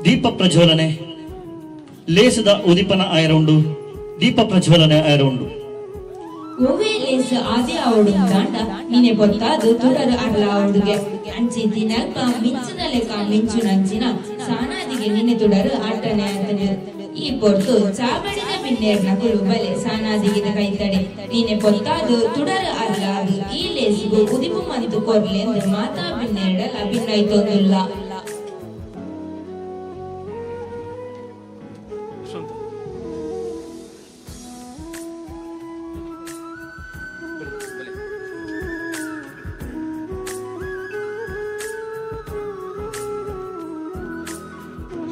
ದೀಪ ಪ್ರಜ್ವಲನೆ ಲೇಸದ ಉದಿಪನ ಆಯರೌಂಡು, ದೀಪ ಪ್ರಜ್ವಲನೆ ಆಯರೌಂಡು. ಒವ್ವೇ ಲೇಸ್ ಆದಿ ಅವಡು ದಾಂಡ ನಿನೆ ಬೊತ್ತಾದು ತುಡರು ಅರ್ಲ ಅವಡುಗೆ. ಅಂಚಿ ದಿನಲ್ಪ ಮಿಂಚಿನ ಲೆಕ್ಕ ಮಿಂಚುನಂಚಿನ ಸಾನಾದಿಗೆ ನಿನೆ ತುಡರು ಅಟ್ಟನೆ ಆತನೆ. ಈ ಪೊರ್ತು ಚಾಬಡಿದ ಬಿನ್ನೇರ್ ನಕುಲು ಬಲೆ ಸಾನಾದಿಗಿನ ಕೈತಡೆ ನೀನೆ ಪೊತ್ತಾದು ತುಡರು ಅರ್ಲಾದು ಈ ಲೇಸ್ಗು ಉದಿಪು ಮಂತು ಕೊರ್ಲೆಂದು ಮಾತಾ ಬಿನ್ನೇರಡಲ ಭಿನ್ನೈತೊಂದುಲ್ಲ.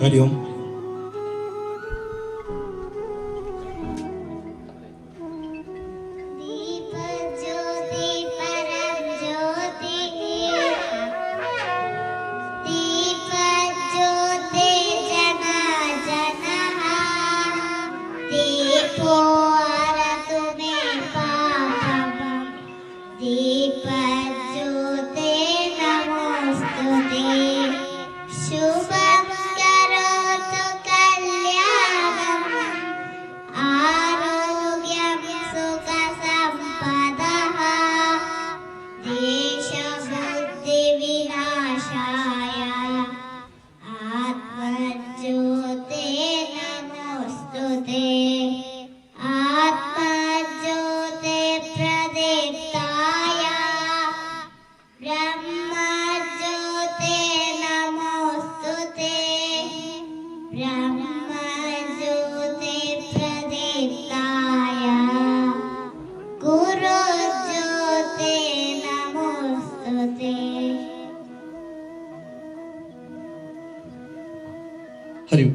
Hari Om. ಹರಿವು.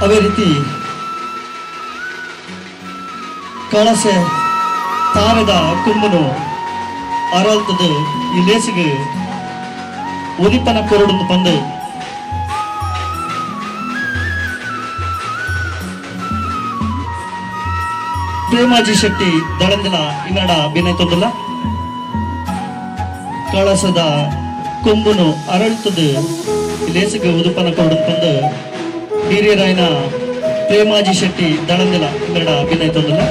ಅದೇ ರೀತಿ ಕಳಸೆ ತಾರದ ಕುಂಬನು ಅರಳ್ತದೆ ಈ ಲೇಸಿಗೆ ಒದಿಪನ ಕೊರಡು ಬಂದು ಪ್ರೇಮಾಜಿ ಶೆಟ್ಟಿ ದಳಂದಿನ ಇನ್ನಡ ಬಿನೈತೊಂದಿಲ್ಲ. ಕಳಸದ ಕೊಂಬುನು ಅರಳ್ತದೆ ಲೇಸಿಗೆ ಉದುಪನ ಕೊರಡು ಬಂದು ಹಿರಿಯರಾಯನ ಪ್ರೇಮಾಜಿ ಶೆಟ್ಟಿ ದಳಂದಿನ ಇನ್ನಡ ಬಿನೈತೊಂದಿಲ್ಲ.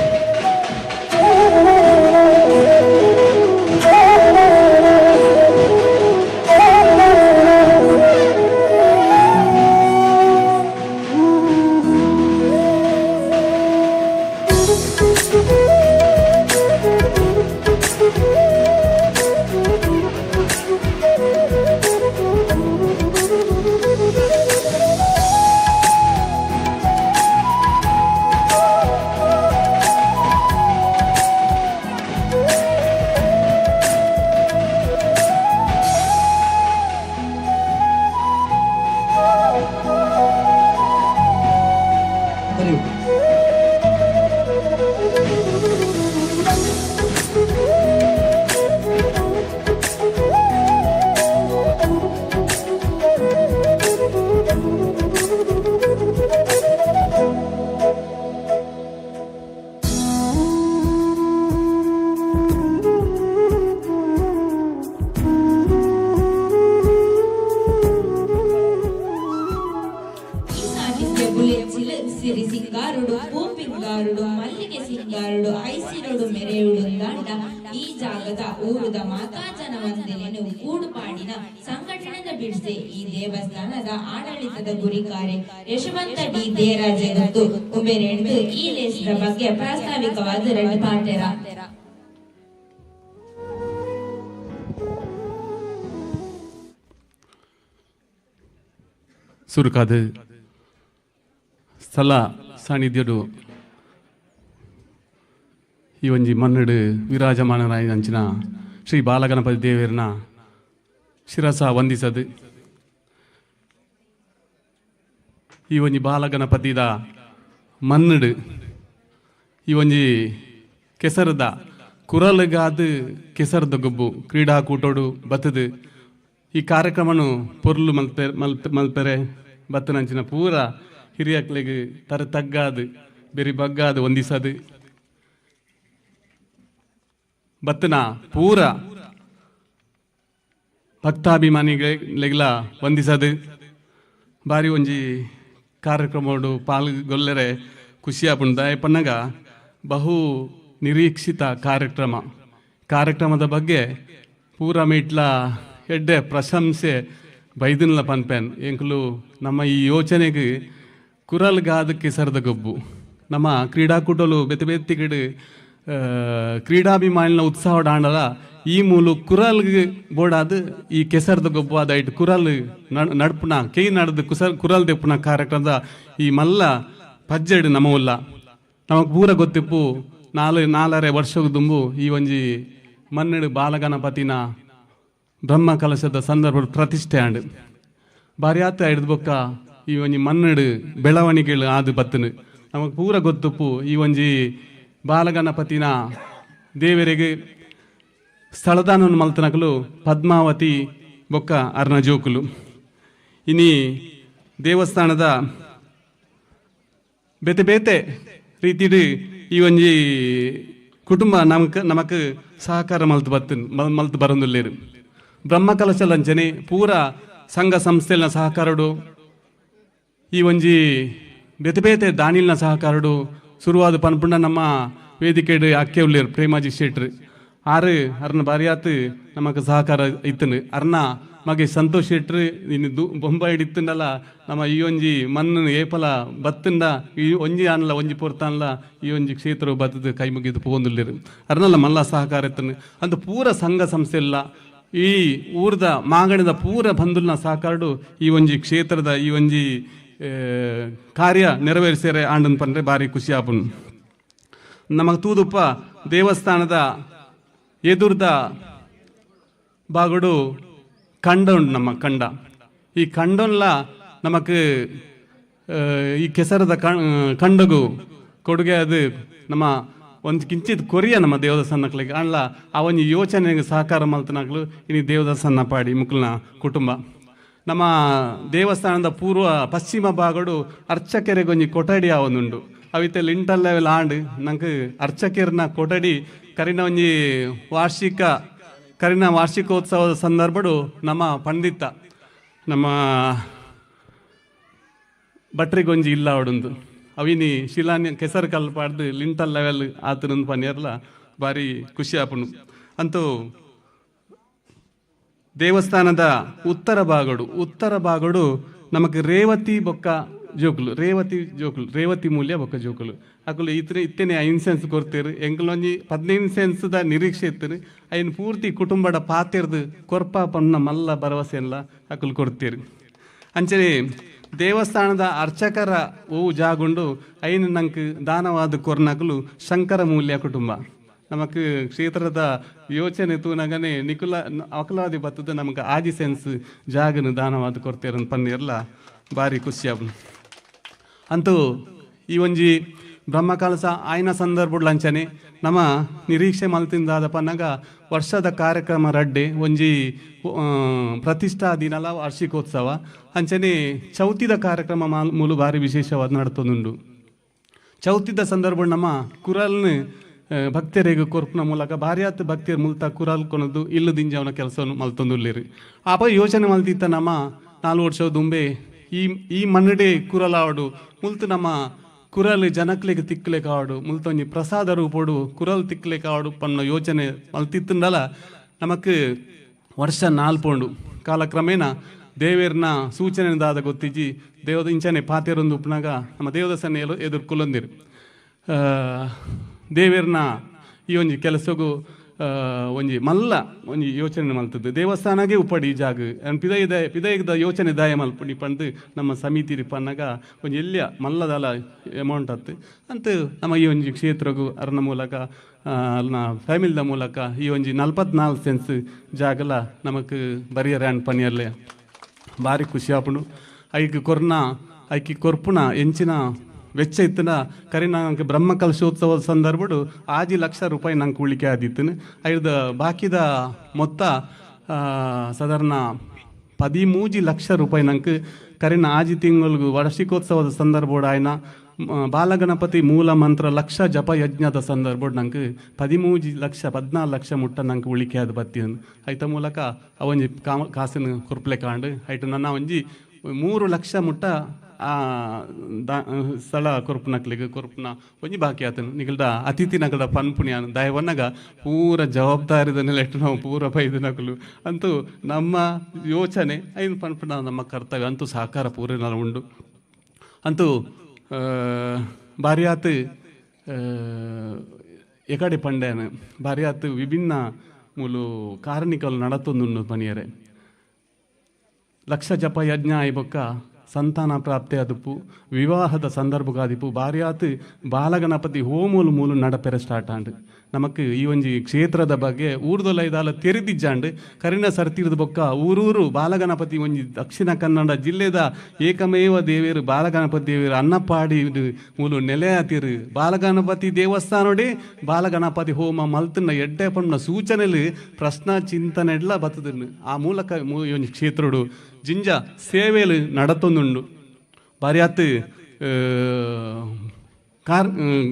ಸಿರಿ ಸಿಂಗಾರುಡು ಪೂಪಿಂಗಾರುಡು ಮಲ್ಲಿಗೆ ಸಿಂಗಾರುಡು ಐಸಿರುಡು ಮೆರೆಯುಡು ದಾಂಡ ಈ ಜಾಗದ ಊರುದ ಮಾತಾ ಜನವಂದನೆಯನ್ನು ಕೂಡುಪಾಡಿನ ಸಂಘಟನೆದ ಬಿಡಿಸೆ ಈ ದೇವಸ್ಥಾನದ ಆಡಳಿತದ ಗುರಿಕಾರೆ ಯಶವಂತ ಡಿ ದೇರಾಜಗತ್ತು ಉಬೆರೆಂದು ಈ ಲೇಸದ ಬಗ್ಗೆ ಪ್ರಾಸ್ತಾವಿಕವಾದ ರೆಡ್ ಪಾಟೆರ. ಸುರುಕಾದ ಸ್ಥಳ ಸಾನ್ನಿಧ್ಯಡು ಈ ಒಂಜಿ ಮನ್ನಡು ವಿರಾಜಮಾನರಾಯಿನಂಚಿನ ಶ್ರೀ ಬಾಲಗಣಪತಿ ದೇವರನ ಶಿರಸ ವಂದಿಸದು. ಈ ಒಂಜಿ ಬಾಲಗಣಪತಿದ ಮನ್ನಡು ಈ ಒಂಜಿ ಕೆಸರದ ಕುರಲುಗಾದ ಕೆಸರದ ಗೊಬ್ಬು ಕ್ರೀಡಾಕೂಟೋಡು ಬತ್ತದು. ಈ ಕಾರ್ಯಕ್ರಮನು ಪೊರ್ಲು ಮಲ್ಪೆ ಮಲ್ಪೆ ಮಲ್ಪೆರೆ ಬತ್ತನಂಚಿನ ಪೂರ ಹಿರಿಯಕ್ಲೆಗ್ ತರ ತಗ್ಗಾದು ಬೆರಿ ಬಗ್ಗಾದು ಒಂದಿಸದು ಬತ್ತನ ಪೂರ ಭಕ್ತಾಭಿಮಾನಿಗಳೆಗ್ಲ ವಂದಿಸದು. ಬಾರಿ ಒಂಜಿ ಕಾರ್ಯಕ್ರಮಡು ಪಾಲ್ಗೊಲ್ಲರೆ ಖುಷಿಯಾಪುಂಡು. ಪನ್ನಗ ಬಹು ನಿರೀಕ್ಷಿತ ಕಾರ್ಯಕ್ರಮ. ಕಾರ್ಯಕ್ರಮದ ಬಗ್ಗೆ ಪೂರ ಮೀಟ್ಲ ಎಡ್ಡೆ ಪ್ರಶಂಸೆ ಬೈದನ್ಲ ಪನ್ಪೆನ್ ಎಂಕುಲು ನಮ್ಮ ಈ ಯೋಚನೆಗೆ ಕುರಲ್ಗಾದ ಕೆಸರದ ಗೊಬ್ಬು ನಮ್ಮ ಕ್ರೀಡಾಕೂಟಲು ಬೆತ್ತೆ ಬೆತ್ತಿಗಡು ಕ್ರೀಡಾಭಿಮಾನಿನ ಉತ್ಸಾಹ ಡಾಂಡಲ ಈ ಮೂಲು ಕುರಲ್ಗೆ ಬೋಡಾದ ಈ ಕೆಸರದ ಗೊಬ್ಬು ಆದ ಇಟ್ಟು ಕುರಲ್ ನಡ್ಪುನ ಕೈ ನಡೆದು ಕುಸರ್ ಕುರಲ್ ದೆಪ್ಪುನ ಕಾರ್ಯಕ್ರಮದ ಈ ಮಲ್ಲ ಪಜ್ಜೆಡ್ ನಮವುಲ್ಲ ನಮಕ್ ಪೂರ ಗೊತ್ತಿಪ್ಪು 4.5 ವರ್ಷದ ದುಂಬು ಈ ಒಂಜಿ ಮಣ್ಣು ಬಾಲಗಣಪತಿನ ಬ್ರಹ್ಮ ಕಲಶದ ಸಂದರ್ಭ ಪ್ರತಿಷ್ಠೆ ಆಂಡ್ ಬಾರ್ಯಾತ ಹಿಡ್ದು ಬೊಕ್ಕ ಈ ಒಂಜಿ ಮಣ್ಣು ಬೆಳವಣಿಗೆಳು ಆದು ಬತ್ತನು ನಮಕ್ ಪೂರ ಗೊತ್ತುಪ್ಪು ಈ ಒಂಜಿ ಬಾಲಗಣಪತಿನ ದೇವರಿಗೆ ಸ್ಥಳದಾನವನ್ನು ಮಲ್ತನಕಲು ಪದ್ಮಾವತಿ ಬೊಕ್ಕ ಅರ್ನ ಜೋಕುಲು ಇನಿ ದೇವಸ್ಥಾನದ ಬೇತೆ ಬೇತೆ ರೀತಿಡು ಈ ಒಂಜಿ ಕುಟುಂಬ ನಮಕ್ ಸಹಕಾರ ಮಲ್ತು ಬತ್ತು ಮಲ್ತು ಬರಂದುಲ್ಲೇರು ಬ್ರಹ್ಮಕಲಶ ಲಂಚನೆ ಪೂರ ಸಂಘ ಸಂಸ್ಥೆನ ಸಹಕಾರಡು ಈ ಒಂಜಿ ಬೇತೆ ಬೇತೆ ದಾನಿಲ್ನ ಸಹಕಾರಡು ಶುರುವಾದ ಪನ್ಪುಂಡ ನಮ್ಮ ವೇದಿಕೆಡು ಅಕ್ಕೆ ಉಳ್ಳೇರು ಪ್ರೇಮಾಜಿ ಶೆಟ್ರು ಆರು ಅರ್ನ ಬಾರಿಯಾತ್ ನಮಕ್ ಸಹಕಾರ ಇತ್ತನು ಅರ್ನ ಮಗೆ ಸಂತೋಷ್ ಶೆಟ್ರು ಇನ್ನು ಬೊಂಬಾಯಿ ಇತ್ತಂಡಲ್ಲ ನಮ್ಮ ಈ ಒಂಜಿ ಮಣ್ಣು ಏಪಲ ಬತ್ತಂಡ ಈ ಒಂಜಿ ಆನ್ಲ ಒಂಜಿ ಪೊರ್ತಾನ್ಲ ಈ ಒಂಜಿ ಕ್ಷೇತ್ರ ಬತ್ತದ ಕೈ ಮುಗಿದು ಪೋಂದುಲ್ಲೇರು ಅರ್ನಲ್ಲ ಮಲ್ಲ ಸಹಕಾರ ಇತ್ತನು ಅಂತ ಪೂರ ಸಂಘ ಸಂಸ್ಥೆ ಇಲ್ಲ ಈ ಊರ್ದ ಮಾಗಣದ ಪೂರ ಬಂಧುಲ್ನ ಸಹಕಾರಡು ಈ ಒಂಜಿ ಕ್ಷೇತ್ರದ ಈ ಒಂಜಿ ಕಾರ್ಯ ನೆರವೇರಿಸಿದರೆ ಆಂಡನ್ ಪಂಡ್ರೆ ಭಾರಿ ಖುಷಿ ಆಪುನು. ನಮಗೆ ತೂದುಪ್ಪ ದೇವಸ್ಥಾನದ ಎದುರ್ದ ಬಾಗುಡು ಕಂಡ ಉಂಡು ನಮ್ಮ ಕಂಡ. ಈ ಕಂಡೊನ್ಲ ನಮಕ್ ಈ ಕೆಸರದ ಕಂಡಗು ಕೊಡುಗೆ ಅದು ನಮ್ಮ ಒಂದು ಕಿಂಚಿತ್ ಕೊರಿಯ ನಮ್ಮ ದೇವದಾಸನ್ನಕ್ಲಿಗೆ ಅಣ್ಲ ಆ ಒಂಜಿ ಯೋಚನೆಗೆ ಸಹಕಾರ ಮಲ್ತನಾಗ್ಲು ಇನಿ ದೇವದಾಸನ್ನ ಪಾಡಿ ಮುಕ್ಲನ ಕುಟುಂಬ. ನಮ್ಮ ದೇವಸ್ಥಾನದ ಪೂರ್ವ ಪಶ್ಚಿಮ ಭಾಗಡು ಅರ್ಚಕೆರೆಗೊಂಜಿ ಕೊಠಡಿ ಆವೊಂದುಂಡು. ಅವಿತ್ತೆ ಲಿಂಟಲ್ ಲೆವೆಲ್ ಆಂಡ್ ನಂಗೆ ಅರ್ಚಕೆರ್ನ ಕೊಠಡಿ ಕರಿನ ಒಂಜಿ ವಾರ್ಷಿಕ ಕರಿನ ವಾರ್ಷಿಕೋತ್ಸವದ ಸಂದರ್ಭಡು ನಮ್ಮ ಪಂಡಿತ ನಮ್ಮ ಭಟ್ರಿಗೊಂಜಿ ಇಲ್ಲ ಅವಡೊಂದು ಅವಿನಿ ಶಿಲಾನ್ಯ ಕೆಸರು ಕಲ್ಪಾಡ್ದು ಲಿಂಟಲ್ ಲೆವೆಲ್ ಆತನೊಂದು ಪನ್ನಿರ್ಲ ಭಾರಿ ಖುಷಿ ಆಪುಂಡು. ಅಂತೂ ದೇವಸ್ಥಾನದ ಉತ್ತರ ಭಾಗಡು ನಮಕ್ ರೇವತಿ ಬೊಕ್ಕ ಜೋಕುಲು ರೇವತಿ ಮೂಲ್ಯ ಬೊಕ್ಕ ಜೋಕುಲು ಅಕುಲು ಇತ್ತನೆ ಇತ್ತನೆ 5 ಸೆನ್ಸ್ ಕೊರ್ತೀರು ಎಂಕಲೊಂಜಿ 15 ಸೆನ್ಸ್ದ ನಿರೀಕ್ಷೆ ಇತ್ತರು ಐನ್ ಪೂರ್ತಿ ಕುಟುಂಬದ ಪಾತಿರ್ದು ಕೊರ್ಪ ಪನ್ನ ಮಲ್ಲ ಭರವಸೆ ಎಲ್ಲ ಅಕುಲು ಕೊಡ್ತೀರು. ಅಂಚನೆ ದೇವಸ್ಥಾನದ ಅರ್ಚಕರ ಓ ಜಾಗುಂಡು ಐನ್ ನಂಕ್ ದಾನವಾದ ಕೊರ್ನಕಲು ಶಂಕರ ಮೂಲ್ಯ ಕುಟುಂಬ. ನಮಕ್ ಕ್ಷೇತ್ರದ ಯೋಚನೆ ತೂನಗನೆ ನಿಕುಲ ಅಕಲಾದಿ ಬತ್ತದ ನಮಕ್ ಆಜಿ ಸೆನ್ಸ್ ಜಾಗನು ದಾನವಾದ ಕೊರ್ತೀರ ಪನ್ನಿರ್ಲ ಭಾರಿ ಖುಷಿ ಆಪುಂಡು. ಅಂತೂ ಈ ಒಂಜಿ ಬ್ರಹ್ಮಕಲಶ ಆಯ್ನ ಸಂದರ್ಭ ನಮ್ಮ ನಿರೀಕ್ಷೆ ಮಲ್ತಿಂದಾದ ಪನ್ನಗ ವರ್ಷದ ಕಾರ್ಯಕ್ರಮ ರಡ್ಡೆ ಒಂಜಿ ಪ್ರತಿಷ್ಠಾ ದಿನಲ ವಾರ್ಷಿಕೋತ್ಸವ ಅಂಚನೆ ಚೌತಿದ ಕಾರ್ಯಕ್ರಮ ಮೂಲು ಭಾರಿ ವಿಶೇಷವಾದ ನಡ್ತೊಂದುಂಡು. ಚೌತಿದ ಸಂದರ್ಭ ನಮ್ಮ ಕುರಲ್ನ ಭಕ್ತರಿಗೆ ಕೊರ್ಪುನ ಮೂಲಕ ಭಾರ್ಯಾತ್ ಭಕ್ತಿಯರ್ ಮುಲ್ತ ಕುರಲ್ ಕೊನದು ಇಲ್ಲು ದಿಂಜವನ ಕೆಲಸವನ್ನು ಮಲ್ತೊಂದುಲ್ಲೇರಿ. ಆಪ ಯೋಚನೆ ಮಲ್ತಿತ್ತ ನಮ್ಮ 4 ವರ್ಷ ದುಂಬೆ ಈ ಈ ಮನ್ನಡೆ ಕುರಲಾವಡು ಮುಲ್ತು ನಮ್ಮ ಕುರಲ್ ಜನಕ್ಲೆಗ್ ತಿಕ್ಲೆ ಕಾವಡು ಮುಲ್ತೊಂಜಿ ಪ್ರಸಾದ ರೂಪೋಡು ಕುರಲ್ ತಿಕ್ಲೆ ಕಾವಡು ಪನ್ನ ಯೋಚನೆ ಮಲ್ತಿತ್ತಂಡಲ ನಮಕ್ ವರ್ಷ 4 ಪೋಂಡು ಕಾಲಕ್ರಮೇಣ ದೇವೇರ್ನ ಸೂಚನೆ ದಾದ ಗೊತ್ತಿಜ್ಜಿ ದೇವದ ಇಂಚನೆ ಪಾತೆರೊಂದು ಉಪ್ಪನಾಗ ನಮ್ಮ ದೇವದಸನೆ ಎದುರು ಕುಲೊಂದಿರು ದೇವೇರ್ನ ಈ ಒಂಜಿ ಕೆಲಸಗೂ ಒಂಜಿ ಮಲ್ಲ ಒಂಜಿ ಯೋಚನೆ ಮಲ್ತದ್ದು ದೇವಸ್ಥಾನಗೆ ಉಪ್ಪಡಿ ಜಾಗ ಪಿದೈದ ಪಿದೈದ ಯೋಚನೆ ದಾಯ ಮಲ್ಪುಣಿ ಪಂದು ನಮ್ಮ ಸಮಿತಿ ಪನ್ನಾಗ ಒಂಜಿ ಎಲ್ಲಿಯ ಮಲ್ಲದಲ ಅಮೌಂಟ್ ಅತ್ತು ಅಂತ ನಮ್ಮ ಈ ಒಂಜಿ ಕ್ಷೇತ್ರಗೂ ಅರ್ನ ಮೂಲಕ ಅಲ್ನ ಫ್ಯಾಮಿಲಿದ ಮೂಲಕ ಈ ಒಂಜಿ 44 ಸೆನ್ಸ್ ಜಾಗಲ ನಮಕ್ ಬರಿಯರ್ ಆ್ಯಂಡ್ ಪನಿಯರ್ಲೆ ಭಾರಿ ಖುಷಿ ಆಪುಂಡು. ಐಕ್ ಕೊರ್ನ ಐಕಿ ಕೊರ್ಪುಣ ಎಂಚಿನ ವೆಚ್ಚ ಇತ್ತನ ಕರಿ ನಂಗೆ ಬ್ರಹ್ಮ ಕಲಶೋತ್ಸವದ ಸಂದರ್ಭಡು 5 ಲಕ್ಷ ರೂಪಾಯಿ ನಂಗೆ ಉಳಿಕೆ ಆದಿತ್ತನು. ಐದು ಬಾಕಿದ ಮೊತ್ತ ಸಾಧಾರಣ 13 ಲಕ್ಷ ರೂಪಾಯಿ ನಂಗೆ ಕರಿನ 5 ತಿಂಗಳಿಗೂ ವಾರ್ಷಿಕೋತ್ಸವದ ಸಂದರ್ಭಡು ಆಯ್ನ ಬಾಲಗಣಪತಿ ಮೂಲ ಮಂತ್ರ ಲಕ್ಷ ಜಪ ಯಜ್ಞದ ಸಂದರ್ಭಡು ನಂಗೆ 13 ಲಕ್ಷ 14 ಲಕ್ಷ ಮುಟ್ಟ ನಂಗೆ ಉಳಿಕೆ ಆದ ಬತ್ತಿ ಐತ ಮೂಲಕ ಅವೊಂಜಿ ಕಾಸಿನ ಕೊರ್ಪ್ಲೆ ಕಾಂಡು ಐಟು ನನ್ನ ಒಂಜಿ 3 ಲಕ್ಷ ಮುಟ್ಟ ಆ ಸ್ಥಳ ಕೊರ್ಪುನಕ್ಲಿಗೆ ಕೊರ್ಪುನ ಒಂಜಿ ಬಾಕಿ ಆತನು ನಿಗಲ್ದ ಅತಿಥಿ ನಗಲ್ದ ಪನ್ಪುಣಿಯಾನು ದಯವನ್ನಗ ಪೂರ ಜವಾಬ್ದಾರಿದ ನೆಲೆಟ್ಟು ನಾವು ಪೂರ ಬೈದು ನಕಲು ಅಂತೂ ನಮ್ಮ ಯೋಚನೆ ಐನು ಪನ್ಪುಣ ನಮ್ಮ ಕರ್ತವ್ಯ ಅಂತೂ ಸಹಕಾರ ಪೂರ ಉಂಡು. ಅಂತೂ ಭಾರಿಯಾತ್ ಎಕಡೆ ಪಂಡ್ಯಾನ ಭಾರಿಯಾತ್ ವಿಭಿನ್ನ ಮೂಲು ಕಾರಣಿಕಲು ನಡತೊಂದುಂಡು ಪನಿಯರೆ ಲಕ್ಷ ಜಪ ಯಜ್ಞ ಆಯ್ಬೊಕ್ಕ ಸಂತಾನ ಪ್ರಾಪ್ತಿ ಅದುಪ್ಪು ವಿವಾಹದ ಸಂದರ್ಭಗಾದಿಪ್ಪು ಬಾರ್ಯಾತ್ ಬಾಲಗಣಪತಿ ಹೋಮೂಲು ಮೂಲು ನಡಪೆರೆ ಸ್ಟಾರ್ಟ್ ಆಂಡ್. ನಮಕ್ ಈ ಒಂಜಿ ಕ್ಷೇತ್ರದ ಬಗ್ಗೆ ಊರ್ದೊಲ ಇದಾಲ ತೆರಿದಿಜ್ಜಾಂಡ್. ಕರಿನ ಸರ್ತಿರ್ದ ಬೊಕ್ಕ ಊರೂರು ಬಾಲಗಣಪತಿ ಒಂಜಿ ದಕ್ಷಿಣ ಕನ್ನಡ ಜಿಲ್ಲೆದ ಏಕಮೇವ ದೇವೇರು ಬಾಲಗಣಪತಿ ದೇವೇರು ಅನ್ನಪ್ಪಾಡಿ ಮೂಲು ನೆಲೆಯಾತಿರು. ಬಾಲಗಣಪತಿ ದೇವಸ್ಥಾನೋಡೆ ಬಾಲಗಣಪತಿ ಹೋಮ ಮಲ್ತನ ಎಡ್ಡೆ ಪಣ್ಣ ಸೂಚನೆಲು ಪ್ರಶ್ನ ಚಿಂತನೆಡ್ಲ ಬತ್ತದನ್ನು ಆ ಮೂಲಕ ಈ ಒಂಜಿ ಕ್ಷೇತ್ರಡು ಜಿಂಜ ಸೇವೆಲು ನಡತೊಂದುಂಡು. ಬಾರ್ಯಾತ್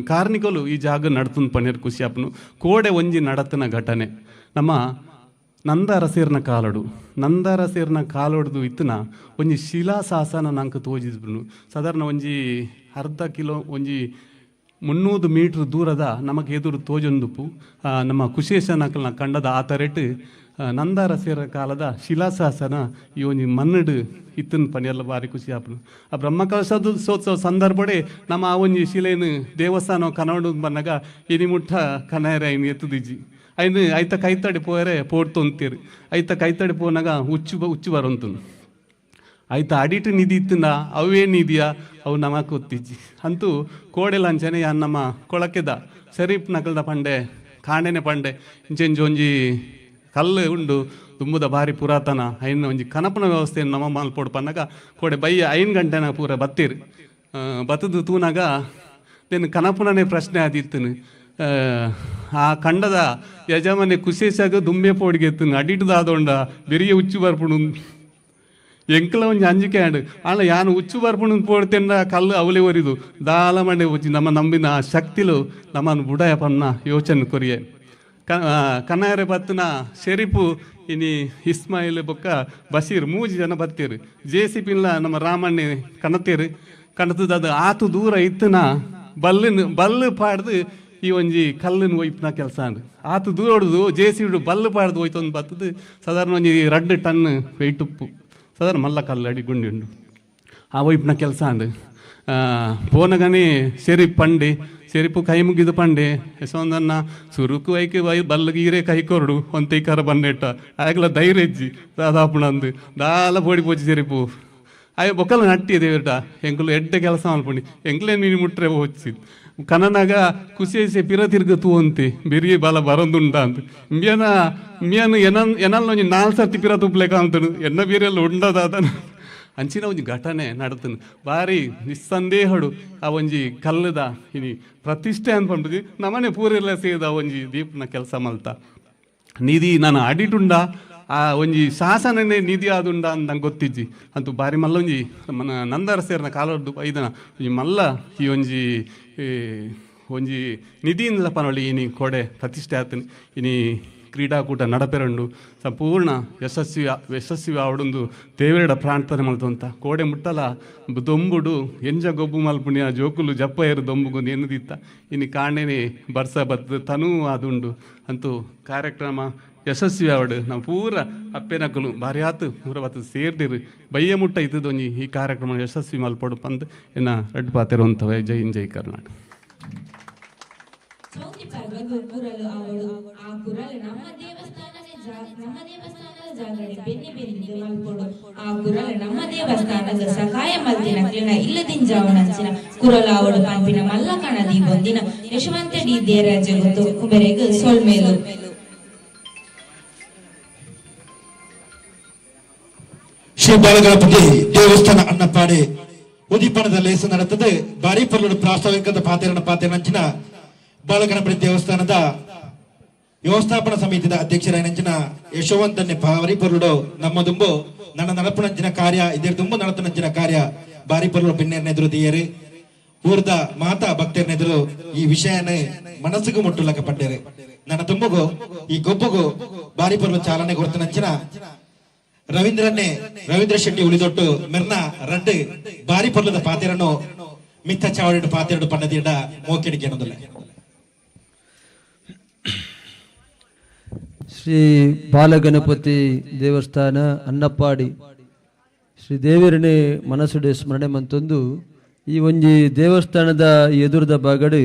ಕಾರ್ನಿಕಲು ಈ ಜಾಗ ನಡತಂದು ಪನ್ನೀರ್ ಖುಷಿ ಆಪನು. ಕೋಡೆ ಒಂಜಿ ನಡತನ ಘಟನೆ ನಮ್ಮ ನಂದಾರಸೇರ್ನ ಕಾಲಡು ನಂದಾರಸೇರ್ನ ಕಾಲೊಡ್ದು ಇತ್ತನ ಒಂಜಿ ಶಿಲಾಶಾಸನ ನಂಗೆ ತೋಜಿದ್ನು. ಸಾಧಾರಣ ಒಂಜಿ ಅರ್ಧ ಕಿಲೋ ಒಂಜಿ 300 ಮೀಟ್ರ್ ದೂರದ ನಮಗೆ ಎದುರು ತೋಜೊಂದುಪ್ಪು ನಮ್ಮ ಕುಶೇಶನಕಲ್ನ ಕಂಡದ ಆ ತರೆಟ್ ನಂದಾರಸೇರ ಕಾಲದ ಶಿಲಾಶಾಸನ ಈ ಒಂಜಿ ಮಣ್ಣಡು ಇತ್ತನ ಪನಿಯಲ್ಲ ಭಾರಿ ಖುಷಿ ಆಪನು. ಆ ಬ್ರಹ್ಮಕಲಶದ ಸೋತ್ಸವ ಸಂದರ್ಭಡೆ ನಮ್ಮ ಆ ಒಂಜಿ ಶಿಲೆಯನ್ನು ದೇವಸ್ಥಾನ ಕನವಡು ಬಂದಾಗ ಇನಿ ಮುಟ್ಟ ಕನಯರೆ ಐನು ಎತ್ತುದಿಜ್ಜಿ ಐನು ಐತ ಕೈತಡಿ ಪೋಯರೆ ಪೋಡ್ತೊಂತೀರಿ ಐತ ಕೈತಡಿ ಪೋನಾಗ ಹುಚ್ಚು ಹುಚ್ಚು ಬರೋಂತನು ಐತ ಅಡಿಟ್ ನಿಧಿ ಇತ್ತಂದ ಅವೇ ನಿಧಿಯ ಅವು ನಮಕ್ ಗೊತ್ತಿಜ್ಜಿ ಅಂತೂ ಕೋಡೆ ಲಂಚನೆ ಯಾನ್ ನಮ್ಮ ಕೊಳಕೆದ ಶರೀಫ್ ನಕಲ್ದ ಪಂಡೆ ಕಾಂಡೆನೆ ಪಂಡೆ ಇಂಚೆಂಚಿ ಒಂಜಿ ಕಲ್ಲು ಉಂಡು ತುಂಬುದ ಭಾರಿ ಪುರಾತನ ಐನ ಒಂಜಿ ಕನಪನ ವ್ಯವಸ್ಥೆಯನ್ನು ನಮ್ಮ ಮಲ್ಪೊಡು ಪನ್ನಗ ಕೋಡೆ ಬಯ್ಯ 5 ಗಂಟೆನ ಪೂರ ಬತ್ತೀರು ಬತ್ತದು ತೂನಾಗ then ಕನಪುನನೇ ಪ್ರಶ್ನೆ ಆದಿತ್ತನು. ಆ ಕಂಡದ ಯಜಮಾನಿ ಕುಶೇಶಾಗ ದುಂಬೆ ಪೋಡಿಗೆ ಎತ್ತನು ಅಡಿಟದಾದೊಂಡ ಬೆರಿಯ ಹುಚ್ಚು ಬರ್ಪುಣು ಎಂಕಲ ಒಂಜಿ ಅಂಜಿಕೆ ಆಂಡ್ ಆಂಡ ಯಾನು ಹುಚ್ಚು ಬರ್ಪುಣು ಪೋಡ್ತೆಂಡ ಕಲ್ಲು ಅವಲೆ ಒರಿದು ದಾಲ ಮಂಡೆ ಉಚ್ಚಿ ನಮ್ಮ ನಂಬಿನ ಆ ಶಕ್ತಿಲು ನಮ್ಮನ್ನು ಬುಡಯ ಪನ್ನ ಯೋಚನೆ ಕೊರಿಯೆ. ಕನ್ನಾರೆ ಬತ್ತಿನ ಶೆರೀಫು ಇನಿ ಇಸ್ಮಾಯಿಲ್ ಬೊಕ್ಕ ಬಶೀರ್ 3 ಜನ ಬತ್ತೀರು. ಜೆ ಸಿ ಪಿನ್ಲ ನಮ್ಮ ರಾಮಣ್ಣೆ ಕಣತೀರು ಕಣತದ ಅದು ಆತು ದೂರ ಇತ್ತನ ಬಲ್ಲಿನ ಬಲ್ಲು ಪಾಡ್ದು ಈ ಒಂಜಿ ಕಲ್ಲನ್ನು ಒಯ್ಪುನ ಕೆಲಸ ಅಂದ್ ಆತು ದೂರ ಹೊಡೆದು ಜೆ ಸಿ ಬಲ್ಲು ಪಾಡ್ದು ಹೋಯ್ತು ಬತ್ತದು ಸಾಧಾರಣ ಒಂಜಿ 2 ಟನ್ ವೆಯ್ಟ್ ಉಪ್ಪು ಸಾಧಾರಣ ಮಲ್ಲ ಕಲ್ಲು ಅಡಿ ಗುಂಡಿ ಉಂಡು ಆ ಒಯ್ಪುನ ಕೆಲಸ ಅಂದ್. ಪೋನಗನೇ ಶೆರೀಫ್ ಪಂಡೆ ಶೆರೀಫು ಕೈ ಮುಗಿದು ಪಂಡೆ ಯಶವಂತನ್ನ ಸುರುಕು ಐಕೆ ವೈ ಬಲ್ಲಗೆ ಈರೆ ಕೈ ಕೊರಡು ಒಂತೈಕಾರ ಬನ್ನೆಟ್ಟ ಆಗಲ ಧೈರ್ಯ ಇಜ್ಜಿ ದಾದಾಪುಣ ಅಂದು ದಾಲ ಪೋಡಿ ಪೋಚಿ ಶೆರೀಫು ಅಯ್ಯ ಬೊಕ್ಕಲ ನಟ್ಟಿ ದೇವಿಟ ಎಂಕುಲು ಎಡ್ಡೆ ಕೆಲಸ ಮಲ್ಪುಂಡಿ ಎಂಕ್ಲೆ ನೀನು ಮುಟ್ರೆ ಹೋಚಿ ಕನನಾಗ ಖುಷಿ ಪಿರ ತಿರ್ಗ ತೂವಂತೆ ಬೆರಿಯ ಬಲ ಬರಂದುಂಡ ಅಂತ ಮಿಯನ ಮಿಯನ ಎನನ್ ಎನಲ್ ಒಂಜಿ 4 ಸರ್ತಿ ಪಿರ ತುಪ್ಪಲೇಕ ಅಂತನು ಎನ್ನ ಬೀರೆಲ್ಲ ಉಂಡದಾದನ ಅಂಚಿನ ಒಂಜಿ ಘಟನೆ ನಡತನು ಭಾರಿ ನಿಸ್ಸಂದೇಹಡು ಆ ಒಂಜಿ ಕಲ್ಲದ ಇನಿ ಪ್ರತಿಷ್ಠೆ ಅನ್ಪಂಪುಜಿ ನಮನೆ ಪೂರೆಲ್ಲ ಸೇದ ಒಂಜಿ ದೀಪನ ಕೆಲಸ ಮಲ್ತ ನಿಧಿ ನಾನು ಅಡಿಟುಂಡ ಆ ಒಂಜಿ ಶಾಸನನೇ ನಿಧಿ ಆದುಂಡ ಅಂತ ನಂಗೆ ಗೊತ್ತಿಜ್ಜಿ ಅಂತೂ ಭಾರಿ ಮಲ್ಲ ಒಂಜಿ మన ನಂದರಸೇರ್ನ ಕಾಲದ್ದು ಐದನ ಒಂಜಿ ಮಲ್ಲ ಈ ಒಂಜಿ ಒಂಜಿ ನಿಧಿಯಿಂದ ಪನೊಳಿ ಇನಿ ಕೋಡೆ ಪ್ರತಿಷ್ಠೆ ಆತನು ಇನಿ ಕ್ರೀಡಾಕೂಟ ನಡಪೆರಂಡು ಸಂಪೂರ್ಣ ಯಶಸ್ವಿ ಯಶಸ್ವಿ ಆವಡೊಂದು ದೇವರೆಡ ಪ್ರಾರ್ಥನೆ ಮಲ್ತೊಂತ ಕೋಡೆ ಮುಟ್ಟಲ ದೊಂಬುಡು ಎಂಜ ಗೊಬ್ಬು ಮಲ್ಪುಣಿಯ ಜೋಕುಲು ಜಪ್ಪಯರು ದೊಂಬುಗೊಂದು ಎನ್ನುದಿತ್ತ ಇನಿ ಕಾಂಡೆನೆ ಬರ್ಸ ಬತ್ತು ತನೂ ಆದುಂಡು ಅಂತೂ ಕಾರ್ಯಕ್ರಮ ಯಶಸ್ವಿ ಆವಡು ನಾವು ಪೂರ ಅಪ್ಪೆನಕುಲು ಭಾರಿ ಆತು ಪೂರ ಬತ್ತು ಸೇರ್ದಿರು ಬಯ್ಯ ಮುಟ್ಟ ಇತ್ತದೊಂಜಿ ಈ ಕಾರ್ಯಕ್ರಮ ಯಶಸ್ವಿ ಮಲ್ಪೊಡು ಪಂದ್ ಎನ್ನ ರಡ್ಡು ಪಾತೆರುವಂಥವೆ. ಜೈ ಹಿಂದ್, ಜೈ ಕರ್ನಾಟಕ. ಚೌತಿ ಪರ್ವದ ಕುರಲು ಅವಳು ಆ ಕುರಲು ನಮ್ಮ ದೇವಸ್ಥಾನದ ಜಾಗಡೆ ಬೆನ್ನಿ ಬೆನ್ನಿದ್ದು ಮಲ್ಪೊಡು ಆ ಕುರಲು ನಮ್ಮ ದೇವಸ್ಥಾನದ ಸಕಾಯ ಮಲ್ತಿನ ಕ್ಲಿನ ಇಲ್ಲದಿಂಜಾವಣಂಚಿನ ಕುರಲು ಅವಳು ಪಂಪಿನ ಮಲ್ಲ ಕಣದಿ ಬೊಂದಿನ ಯಶವಂತ ಡಿ ದೇರಾಜ ಗೊತ್ತು ಕುಬೆರೆಗ್ ಸೊಲ್ಮೇಲು. ಶ್ರೀ ಬಾಲಗಣಪತಿ ದೇವಸ್ಥಾನ ಅನ್ನಪ್ಪಾಡಿ ಉದೀಪನದ ಲೇಸ ನಡೆತದೆ. ಬಾರಿ ಪರ್ಲುಡು ಪ್ರಾಸ್ತಾವಿಕದ ಪಾತೆರನ ಪಾತೆರಂಚಿನ ಬಾಲಗಣಪತಿ ದೇವಸ್ಥಾನದ ವ್ಯವಸ್ಥಾಪನಾ ಸಮಿತಿದ ಅಧ್ಯಕ್ಷರಾಯನಂಚಿನ ಯಶವಂತನ್ನೇ ಬಾರಿ ಪರ್ಲುಡು ನಮ್ಮ ದುಂಬು ನನ್ನ ನಡಪುನಂಚಿನ ಕಾರ್ಯ ಇದರ ದುಂಬು ನಡತನಂಚಿನ ಕಾರ್ಯ ಬಾರಿ ಪರ್ಲುಡು ಬಿನ್ನೆರ್ನೆದುರು ದಿಯರು ಊರ್ದ ಮಾತಾ ಭಕ್ತರ್ನೆದುರು ಈ ವಿಷಯನೇ ಮನಸ್ಸಿಗೂ ಮುಟ್ಟುಲಕ ಪಡ್ಡೇರು. ನನ್ನ ತುಂಬುಗು ಈ ಗೊಬ್ಬುಗು ಬಾರಿ ಪರ್ಲು ಚಾಲನೆ ಕೊಡ್ತನಂಚಿನ ರವೀಂದ್ರನ್ನೇ ರವೀಂದ್ರ ಶೆಟ್ಟಿ ಉಳಿದೊಟ್ಟು ಮಿರ್ನ ರಡ್ಡು ಬಾರಿ ಪರ್ಲದ ಪಾತೆರನ್ನು ಮಿತ್ತ ಚಾವಡಿಡು ಪಾತೆರಡು ಪಣ್ಣದೀಡ ಮೋಕೆಡಿಗೆ ಅನ್ನೋದಿಲ್ಲ. ಶ್ರೀ ಬಾಲಗಣಪತಿ ದೇವಸ್ಥಾನ ಅನ್ನಪ್ಪಾಡಿ ಶ್ರೀ ದೇವರನೇ ಮನಸ್ಸುಡೆ ಸ್ಮರಣೆ ಮಂತೊಂದು ಈ ಒಂಜಿ ದೇವಸ್ಥಾನದ ಎದುರದ ಬಾಗಡು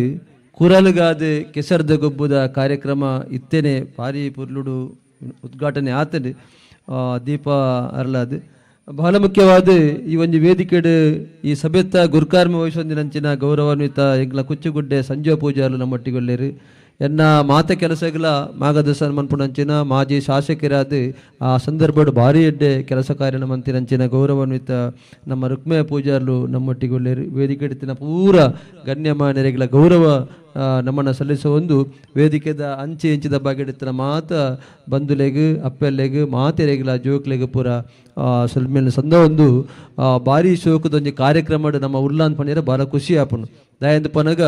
ಕುರಲುಗಾದೆ ಕೆಸರ್ದ ಗೊಬ್ಬುದ ಕಾರ್ಯಕ್ರಮ ಇತ್ತೇನೆ ಭಾರಿ ಪೊರ್ಲುಡು ಉದ್ಘಾಟನೆ ಆತನೆ ದೀಪ ಅರ್ಲಾದ್. ಬಹಳ ಮುಖ್ಯವಾದ ಈ ಒಂದು ವೇದಿಕೆಡ್ ಈ ಸಭೆತ್ತ ಗುರುಕಾರ್ಮ ವಹಿಸೊಂದಿನಂಚಿನ ಗೌರವಾನ್ವಿತ ಎಂಕ್ಲ ಕುಚ್ಚುಗುಡ್ಡೆ ಸಂಜೀವ ಪೂಜಾರ್ಲು ನಮ್ಮೊಟ್ಟಿಗೊಲ್ಲೇರು. ಎನ್ನ ಮಾತ ಕೆಲಸಗಳ ಮಾರ್ಗದರ್ಶನ ಮನ್ಪುನಂಚಿನ ಮಾಜಿ ಶಾಸಕರಾದ ಆ ಸಂದರ್ಭಡ್ ಭಾರಿ ಎಡ್ಡೆ ಕೆಲಸ ಕಾರ್ಯ ಮಂತಿನಂಚಿನ ಗೌರವಾನ್ವಿತ ನಮ್ಮ ರುಕ್ಮಯ ಪೂಜಾರ್ಲು ನಮ್ಮೊಟ್ಟಿಗೊಲ್ಲೇರು. ವೇದಿಕೆ ಇತ್ತಿನ ಪೂರ ಗಣ್ಯಮಾನ್ಯರಿಗಳ ಗೌರವ ನಮ್ಮನ್ನ ಸಲ್ಲಿಸುವ ಒಂದು ವೇದಿಕೆದ ಅಂಚೆ ಇಂಚಿದ ಬಗೆಡಿತ್ತಿನ ಮಾತ ಬಂಧುಲೆಗ್, ಅಪ್ಪೆಲ್ಲೆಗ್, ಮಾತೆರೆಗ್ಲ, ಜೋಕ್ಲೆಗ್ ಪೂರ ಸೊಲ್ಮೆಲ್ ಸಂದ ಒಂದು ಭಾರಿ ಶೋಕದ ಒಂಜಿ ಕಾರ್ಯಕ್ರಮ ನಮ್ಮ ಉಲ್ಲಾನ್ ಪಂಡಿರ ಭಾಳ ಖುಷಿ ಆಪುಂಡು. ದಯಂದು ಪನಗ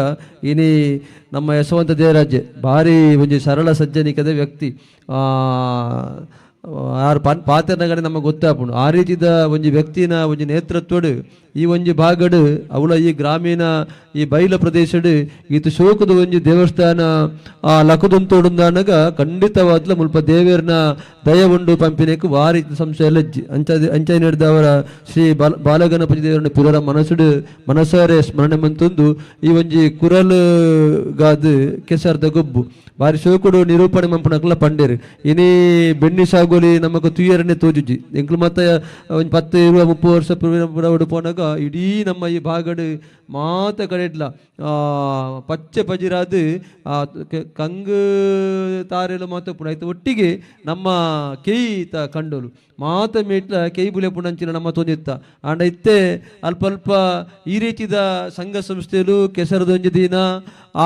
ಇನಿ ನಮ್ಮ ಯಶವಂತ ದೇವರಾಜೆ ಭಾರಿ ಒಂಜಿ ಸರಳ ಸಜ್ಜನಿಕದ ವ್ಯಕ್ತಿ. ಆರ್ ಪಾತೆರ್ನಗಡೆ ನಮಗೆ ಗೊತ್ತಾಪುಂಡು. ಆ ರೀತಿದ ಒಂಜಿ ವ್ಯಕ್ತಿನ ಒಂಜಿ ನೇತೃತ್ವಡ್ ಈ ಒಂಜಿ ಭಾಗಡ್ ಅವಳ ಈ ಗ್ರಾಮೀಣ ಈ ಬೈಲ ಪ್ರದೇಶಡ್ ಈತ ಶೋಕದ ಒಂಜಿ ದೇವಸ್ಥಾನ ಆ ಲಕುದಂತೋಡುಂದಾನಗ ಖಂಡಿತವಾದ್ಲ ಮುಲ್ಪ ದೇವೇರ್ನ ದಯ ಉಂಡು ಪಂಪಿನೇಕ್ ವಾರಿ ಸಂಶಯ ಲಜ್ಜಿ. ಅಂಚ ಅಂಚ ನಡೆದವರ ಶ್ರೀ ಬಾಲಗಣಪತಿ ದೇವರನ್ನ ಪುರರ ಮನಸ್ಸುಡು ಮನಸಾರೆ ಸ್ಮರಣೆ ಮಂತೊಂದು ಈ ಒಂಜಿ ಕುರಲ್ ಗಾದ್ ಕೆಸರ್ದ ಗೊಬ್ಬು ಬಾರಿ ಶೋಕುಡು ನಿರೂಪಣೆ ಮಂಪುನಕ್ಲ ಪಂಡೇರು. ಇನಿ ಬೆನ್ನಿ ಸಾಗೋಲಿ ನಮಕ್ ತುಯರನೆ ತೋಜುಜಿ. ಎಂಕ್ಲು ಮತ್ತ ಒಂಜಿ 10 20 30 ವರ್ಷ ಪುರವಡು ಪೋನಾಗ ಇಡೀ ನಮ್ಮ ಈ ಭಾಗಡ್ ಮಾತ ಕಡೆಡ್ಲ ಪಚ್ಚೆ ಪಜಿರಾದ್ ಕಂಗ್ ತಾರೆಲು ಮಾತ ಪುಣ ಐತ ಒಟ್ಟಿಗೆ ನಮ್ಮ ಕೆಯಿ ತ ಕಂಡೋಲು ಮಾತ ಮೇಟ್ಲ ಕೆಯಿ ಬುಲೆ ಪುಣಂಚಿನ ನಮ್ಮ ತೊಂದಿತ್ತ. ಆಂಡ ಇತ್ತೆ ಅಲ್ಪ ಅಲ್ಪ ಈ ರೀತಿದ ಸಂಘ ಸಂಸ್ಥೆಲು ಕೆಸರದೊಂಜಿ ದಿನ,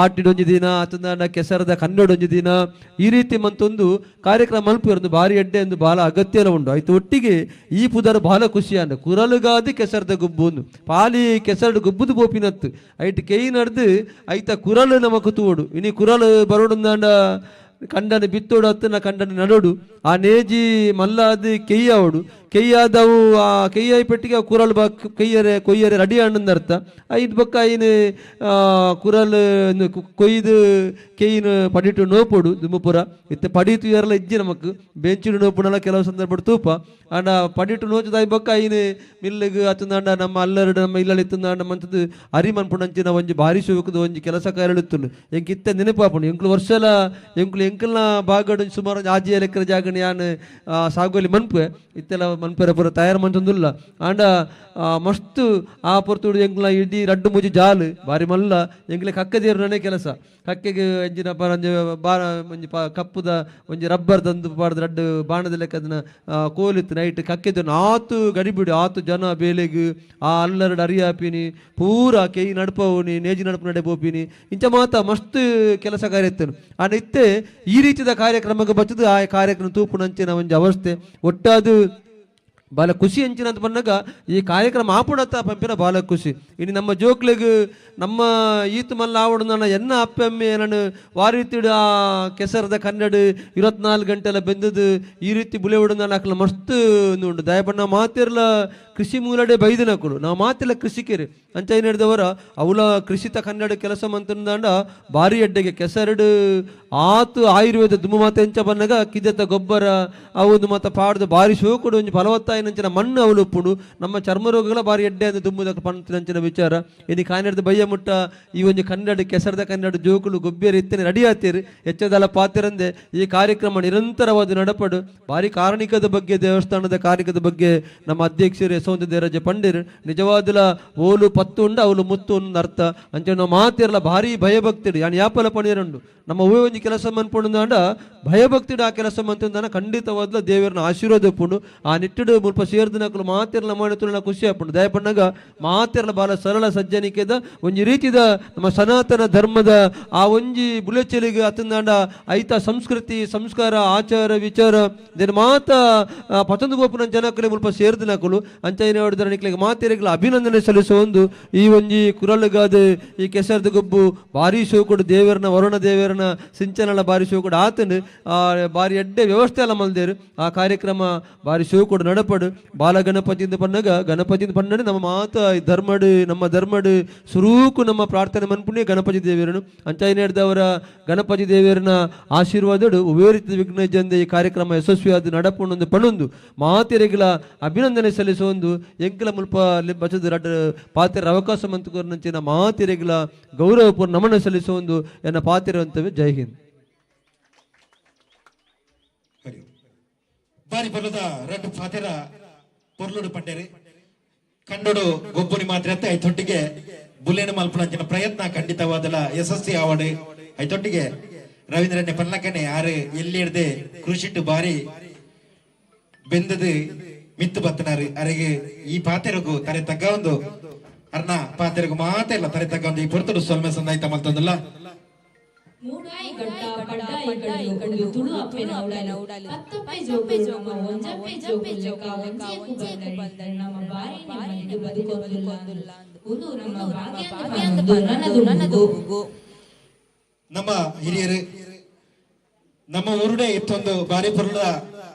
ಆಟಿಡೊಂಜಿ ದಿನ, ಅತಂದಾಂಡ ಕೆಸರದ ಕನ್ನಡೊಂಜಿ ದಿನ ಈ ರೀತಿ ಮಂತೊಂದು ಕಾರ್ಯಕ್ರಮ ಮಲ್ಪುವೆರ್. ಭಾರಿ ಎಡ್ಡೆ ಎಂದು ಬಾಲ ಅಗತ್ಯಲ ಉಂಡು. ಆಯ್ತು ಒಟ್ಟಿಗೆ ಈ ಪುದರ್ ಬಾಲ ಖುಷಿ ಅಂಡ ಕುರಲುಗಾದಿ ಕೆಸರದ ಗುಬ್ಬು ಒಂದು ಪಾಲಿ ಕೆಸರಡು ಗುಬ್ಬುದು ಬೋಪಿನತ್ತು ಐಟ್ ಕೆಯಿ ನಡ್ದು ಐತ ಕುರಲು ನಮಕ್ ತೂವೊಡು. ಇನಿ ಕುರಲು ಬರೋಡುಂದಾಂಡ ಕಂಡನ ಬಿತ್ತೋಡು ಅತ್ತನ ಕಂಡನ ನಡೋಡು ಆ ನೇಜಿ ಮಲ್ಲಾದ್ ಕೆಯ್ಯಾವಡು ಕೆಯ್ಯಾದವು ಆ ಕೆಯ್ಯಾಯಿ ಪೆಟ್ಟಿಗೆ ಅವು ಕುರಲ್ ಬಾ ಕೈಯರೆ ಕೊಯ್ಯರೆ ರೆಡಿ ಆಂಡಂದು ಅರ್ಥ. ಐದು ಬೊಕ್ಕ ಐನ್ ಕುರಲ್ ಕೊಯ್ದು ಕೆಯ್ಯಿನ ಪಡಿಟು ನೋಪೊಡು. ದುಂಬುಪುರ ಇತ್ತೆ ಪಡಿತು ಏರ್ಲ ಇಜ್ಜಿ ನಮಕ್ ಬೆಂಚಿಡು ನೋಪುನಲ ಕೆಲವು ಸಂದರ್ಭ ತೂಪ. ಆಂಡ ಪಡಿಟು ನೋಚುದಾಯಿ ಬೊಕ್ಕ ಐನ್ ಮಿಲ್ಲಿಗ್ ಅತ್ತಂದಾಂಡ ನಮ್ಮ ಅಲ್ಲರಡು ನಮ್ಮ ಇಲ್ಲಲ್ಲಿ ಇತ್ತಂದಾಂಡ ಮಂತದ್ದು ಅರಿ ಮನ್ಪುನಂಚಿನ ಒಂಜಿ ಭಾರಿ ಶೋಕದ ಒಂಜಿ ಕೆಲಸ ಕಾರ್ಯ ಇತ್ತುಂಡು. ಎಂಕ್ ಇತ್ತೆ ನೆನಪಾಪುಂಡು ಎಂಕ್ಲು ವರ್ಷಲ ಎಂಕ್ಲು ಎಂಕಲ್ನ ಬಾಗಡು ಸುಮಾರು ಒಂಜಿ ಆಜಿ ಎಕರೆ ಜಾಗಣ ಯಾನ್ ಸಾಗೋಲಿ ಮನ್ಪುವೆ. ಇತ್ತೆಲ್ಲ ಮನ್ಪೆರೆ ಪೂರ ತಯಾರು ಮಂತೊಂದುಲ್ಲ. ಆಂಡ ಮಸ್ತ್ ಆ ಪೊರ್ತುಡು ಎಂಕ್ಲ ಇಡೀ ರಡ್ಡು ಮೂಜಿ ಜಾಲು ಬಾರಿ ಮಲ್ಲ ಎಂಕ್ಲೆ ಕಕ್ಕದೇರುನೇ ಕೆಲಸ. ಕಕ್ಕೆಗೆ ಎಂಜಿನ ಪರಂಜಿ ಬಾರ ಒಂಜಿ ಕಪ್ಪುದ ಒಂಜಿ ರಬ್ಬರ್ ತಂದು ಪಾಡ್ದು ರಡ್ಡು ಬಾಣದ ಲೆಕ್ಕದನ ಕೋಲಿತ್ತು ನೈಟ್ ಕಕ್ಕೆದ ಆತು ಗಡಿಬಿಡಿ ಆತು ಜನ ಬೇಲೆಗ್ ಆ ಅಲ್ಲರಡು ಅರಿಯಾಪಿನಿ ಪೂರ ಕೆಯಿ ನಡ್ಪವುನಿ ನೇಜಿ ನಡ್ಪು ನಡೆ ಪೋಪಿನಿ ಇಂಚ ಮಾತ ಮಸ್ತ್ ಕೆಲಸ ಕಾರ್ಯ ಇತ್ತನು. ಆಂಡ ಇತ್ತೆ ಈ ರೀತಿದ ಕಾರ್ಯಕ್ರಮಕ್ಕೆ ಬಚ್ಚದು ಆ ಕಾರ್ಯಕ್ರಮ ತೂಪುನಂಚಿನ ಒಂಜಿ ಅವಸ್ಥೆ ಒಟ್ಟಾದು ಬಾಲ ಖುಷಿ ಅಂಚಿನಂತ ಬಂದಾಗ ಈ ಕಾರ್ಯಕ್ರಮ ಆಪುಡತ್ತ ಪಂಪಿನ ಬಾಲ ಖುಷಿ. ಇನ್ನು ನಮ್ಮ ಜೋಕ್ಲೆಗ್ ನಮ್ಮ ಈತ್ ಮಲ್ಲ ಆವಡು ನನ್ನ ಎನ್ನ ಅಪ್ಪೆಮ್ಮೆ ನಾನು ವಾರೀತಿಡು ಆ ಕೆಸರದ ಕನ್ನಡ 24 ಗಂಟೆಲ್ಲ ಬೆಂದದು ಈ ರೀತಿ ಬುಲೆ ಉಡು ನಾನು ಅಕ್ಲ ಮಸ್ತ್ ಉಂಡು. ದಯಪಣ್ಣ ಮಾತಿರ್ಲ ಕೃಷಿ ಮೂಲಡೆ ಬೈದಿನಕುಲು ನಾವು ಮಾತಿಲ್ಲ ಕೃಷಿಕರು ಅಂಚ ಹಿಡಿದವರ ಅವಲ ಕೃಷಿತ ಕನ್ನಡ ಕೆಲಸ ಮಂತಂದಾಂಡ ಭಾರಿ ಎಡ್ಡೆಗೆ ಕೆಸರಡು ಆತು ಆಯುರ್ವೇದ ದುಮ್ಮು ಮಾತ ಎಂಚ ಬನ್ನಗ ಕಿದೆತ ಗೊಬ್ಬರ ಅವು ಮಾತ ಪಾಡ್ದು ಭಾರಿ ಶೋಕುಡು ಒಂಜಿ ಫಲವತ್ತಾಯಿನಂಚಿನ ಮಣ್ಣು ಅವಲು ಉಪ್ಪುಡು ನಮ್ಮ ಚರ್ಮ ರೋಗಗಳ ಭಾರಿ ಎಡ್ಡೆ ಅಂದ್ ದುಮ್ಮುದಕ್ಕೆ ಪಂತಿನಂಚಿನ ವಿಚಾರ. ಇನಿ ಕಾನೆಡ್ದು ಬಯ್ಯ ಮುಟ್ಟ ಈ ಒಂಜಿ ಕನ್ನಡ ಕೆಸರದ ಕನ್ನಡ ಜೋಕುಲು ಗೊಬ್ಬಿಯರು ಇತ್ತನೆ ರೆಡಿ ಆತೀರು ಹೆಚ್ಚದಲ ಪಾತಿರಂದೆ ಈ ಕಾರ್ಯಕ್ರಮ ನಿರಂತರವಾದ ನಡಪಡು. ಭಾರಿ ಕಾರಣಿಕದ ಬಗ್ಗೆ ದೇವಸ್ಥಾನದ ಕಾರ್ಣಿಕದ ಬಗ್ಗೆ ನಮ್ಮ ಅಧ್ಯಕ್ಷರು ಯಶವಂತ ದೇವರಾಜ ಪಂಡಿರ್ ನಿಜವಾದಲ ಓಲು ಪತ್ತು ಉಂಡು ಅವಲು ಮುತ್ತು ಒಂದು ಅರ್ಥ ಅಂಚೆ ನಾವು ಮಾತಿರಲ್ಲ ಭಾರಿ ಭಯಭಕ್ತಿಡು ಯಾನ್ ಯಾಪಲ ಪಣಿಯರುಂಡು ನಮ್ಮ ಹೂವೆ ಒಂಜಿ ಕೆಲಸ ಮನ್ಪುಂಡು ಭಯಭಕ್ತಿಡು ಆ ಕೆಲಸ ಮಂತಂದಾನ ಖಂಡಿತವಾದ್ಲ ದೇವರನ್ನ ಆಶೀರ್ವಾದ ಉಪ್ಪುಂಡು. ಆ ನಿಟ್ಟುಡು ಮುಲ್ಪ ಸೇರ್ದಿನಕುಲು ಮಾತಿರ್ಲ ಮಾಡಿతుಲ ಖುಷಿ ಆಪುಂಡು. ದಯಪಣ್ಣಗ ಮಾತಿರ್ಲ ಬಾಲ ಸರಳ ಸಜ್ಜನಿಕೆದ ಒಂಜಿ ರೀತಿದ ನಮ್ಮ ಸನಾತನ ಧರ್ಮದ ಆ ಒಂಜಿ ಬುಲೆಚೆಲಿಗೆ ಅತಂದಾಂಡ ಐತ ಸಂಸ್ಕೃತಿ ಸಂಸ್ಕಾರ ಆಚಾರ ವಿಚಾರ ದೇನ ಮಾತ ಪತಂದು ಗೋಪುನ ಜನಕಲೆ ಮುಲ್ಪ ಸೇರ್ದಿನಕುಲು ಅಂಚೈನ ಹೊಡೆದ ನಿಕ್ಲೆಗ್ ಮಾತೆರೆಗ್ಲ ಅಭಿನಂದನೆ ಸಲ್ಲಿಸುವ ಒಂದು ಈ ಒಂಜಿ ಕುರಲುಗಾದ ಈ ಕೆಸರದ ಗೊಬ್ಬು ಭಾರಿ ಶೋಕುಡು ದೇವರನ ವರುಣ ದೇವರನ ಸಿಂಚನಲ ಭಾರಿ ಶೋಕುಡು ಆತನು ಆ ಭಾರಿ ಎಡ್ಡೆ ವ್ಯವಸ್ಥೆ ಎಲ್ಲ ಮಲ್ದೇರು ಆ ಕಾರ್ಯಕ್ರಮ ಭಾರಿ ಶೋಕುಡು ನಡಪಡು. ಬಾಲಗಣಪತಿಯಿಂದ ಪನ್ನಗ ಗಣಪತಿಯಿಂದ ಪನ್ನಡೆ ನಮ್ಮ ಮಾತ ಈ ಧರ್ಮಡು ನಮ್ಮ ಧರ್ಮಡು ಸುರೂಕು ನಮ್ಮ ಪ್ರಾರ್ಥನೆ ಮನ್ಪುಣ್ಯ ಗಣಪತಿ ದೇವರನು ಅಂಚೈನ ಹಿಡ್ದವರ ಗಣಪತಿ ದೇವರನ ಆಶೀರ್ವಾದಡು ಉವೇ ರೀತಿಯ ವಿಘ್ನ ಜಂದೆ ಈ ಕಾರ್ಯಕ್ರಮ ಯಶಸ್ವಿಯಾದ ನಡಪುಂಡು ಪಣೊಂದು ಮಾತೆರೆಗ್ಲ ಅಭಿನಂದನೆ ಸಲ್ಲಿಸುವ ಒಂದು ಎಂಕಲ ಮುಲ್ಪ ಬಚದ ರಡ್ಡ ಪಾತೆರ ಅವಕಾಶ ಮಂತುಕೋರ್ನಂಚಿನ ಮಾತೆರೆಗ್ಲ ಗೌರವಪೂರ್ಣ ನಮನ ಸಲ್ಲಿಸುವ ಒಂದು ಎನ್ನ ಪಾತೆರವಂತವೆ. ಜೈ ಹಿಂದ್. ಬಾರಿ ಬಲದ ರಡ್ಡು ಪಾತೆರ. ಪೊರ್ಲುಡು ಪಂಡೇರಿ ಕಂಡೋಡು ಗೊಬ್ಬುನಿ ಮಾತ್ರ ಐತೊಟ್ಟಿಗೆ ಬುಲೇನು ಮಲ್ಪುನಂಚಿನ ಪ್ರಯತ್ನ ಖಂಡಿತವಾದಲ ಯಶಸ್ವಿ ಆವಡು. ಐತೊಟ್ಟಿಗೆ ರವೀಂದ್ರಣ್ಣ ಪನ್ನಕನೆ ಆರು ಎಲ್ಲಿ ಹಿಡ್ದೆ ಕೃಷಿಟ್ಟು ಬಾರಿ ಬೆಂದದು ಮಿತ್ತು ಬತ್ತನಾರು. ಅರೆಗೆ ಈ ಪಾತೆರಗು ತರೆ ತಗ್ಗ ಒಂದು ಅರ್ನ ಪಾತೆರಗು ಮಾತ ಇಲ್ಲ ತರೆ ತಗ್ಗ ಒಂದು ಈ ಪೊರ್ತುಡು ಸೊಲ್ಮೆ ಸಂದಾಯ್ತ ಮಲ್ತೊಂದಲ್ಲ. ನಮ್ಮ ಹಿರಿಯರು ನಮ್ಮ ಊರುಡೆ ಇತ್ತೊಂದು ಬಾರಿ ಪೊರ್ಲುದ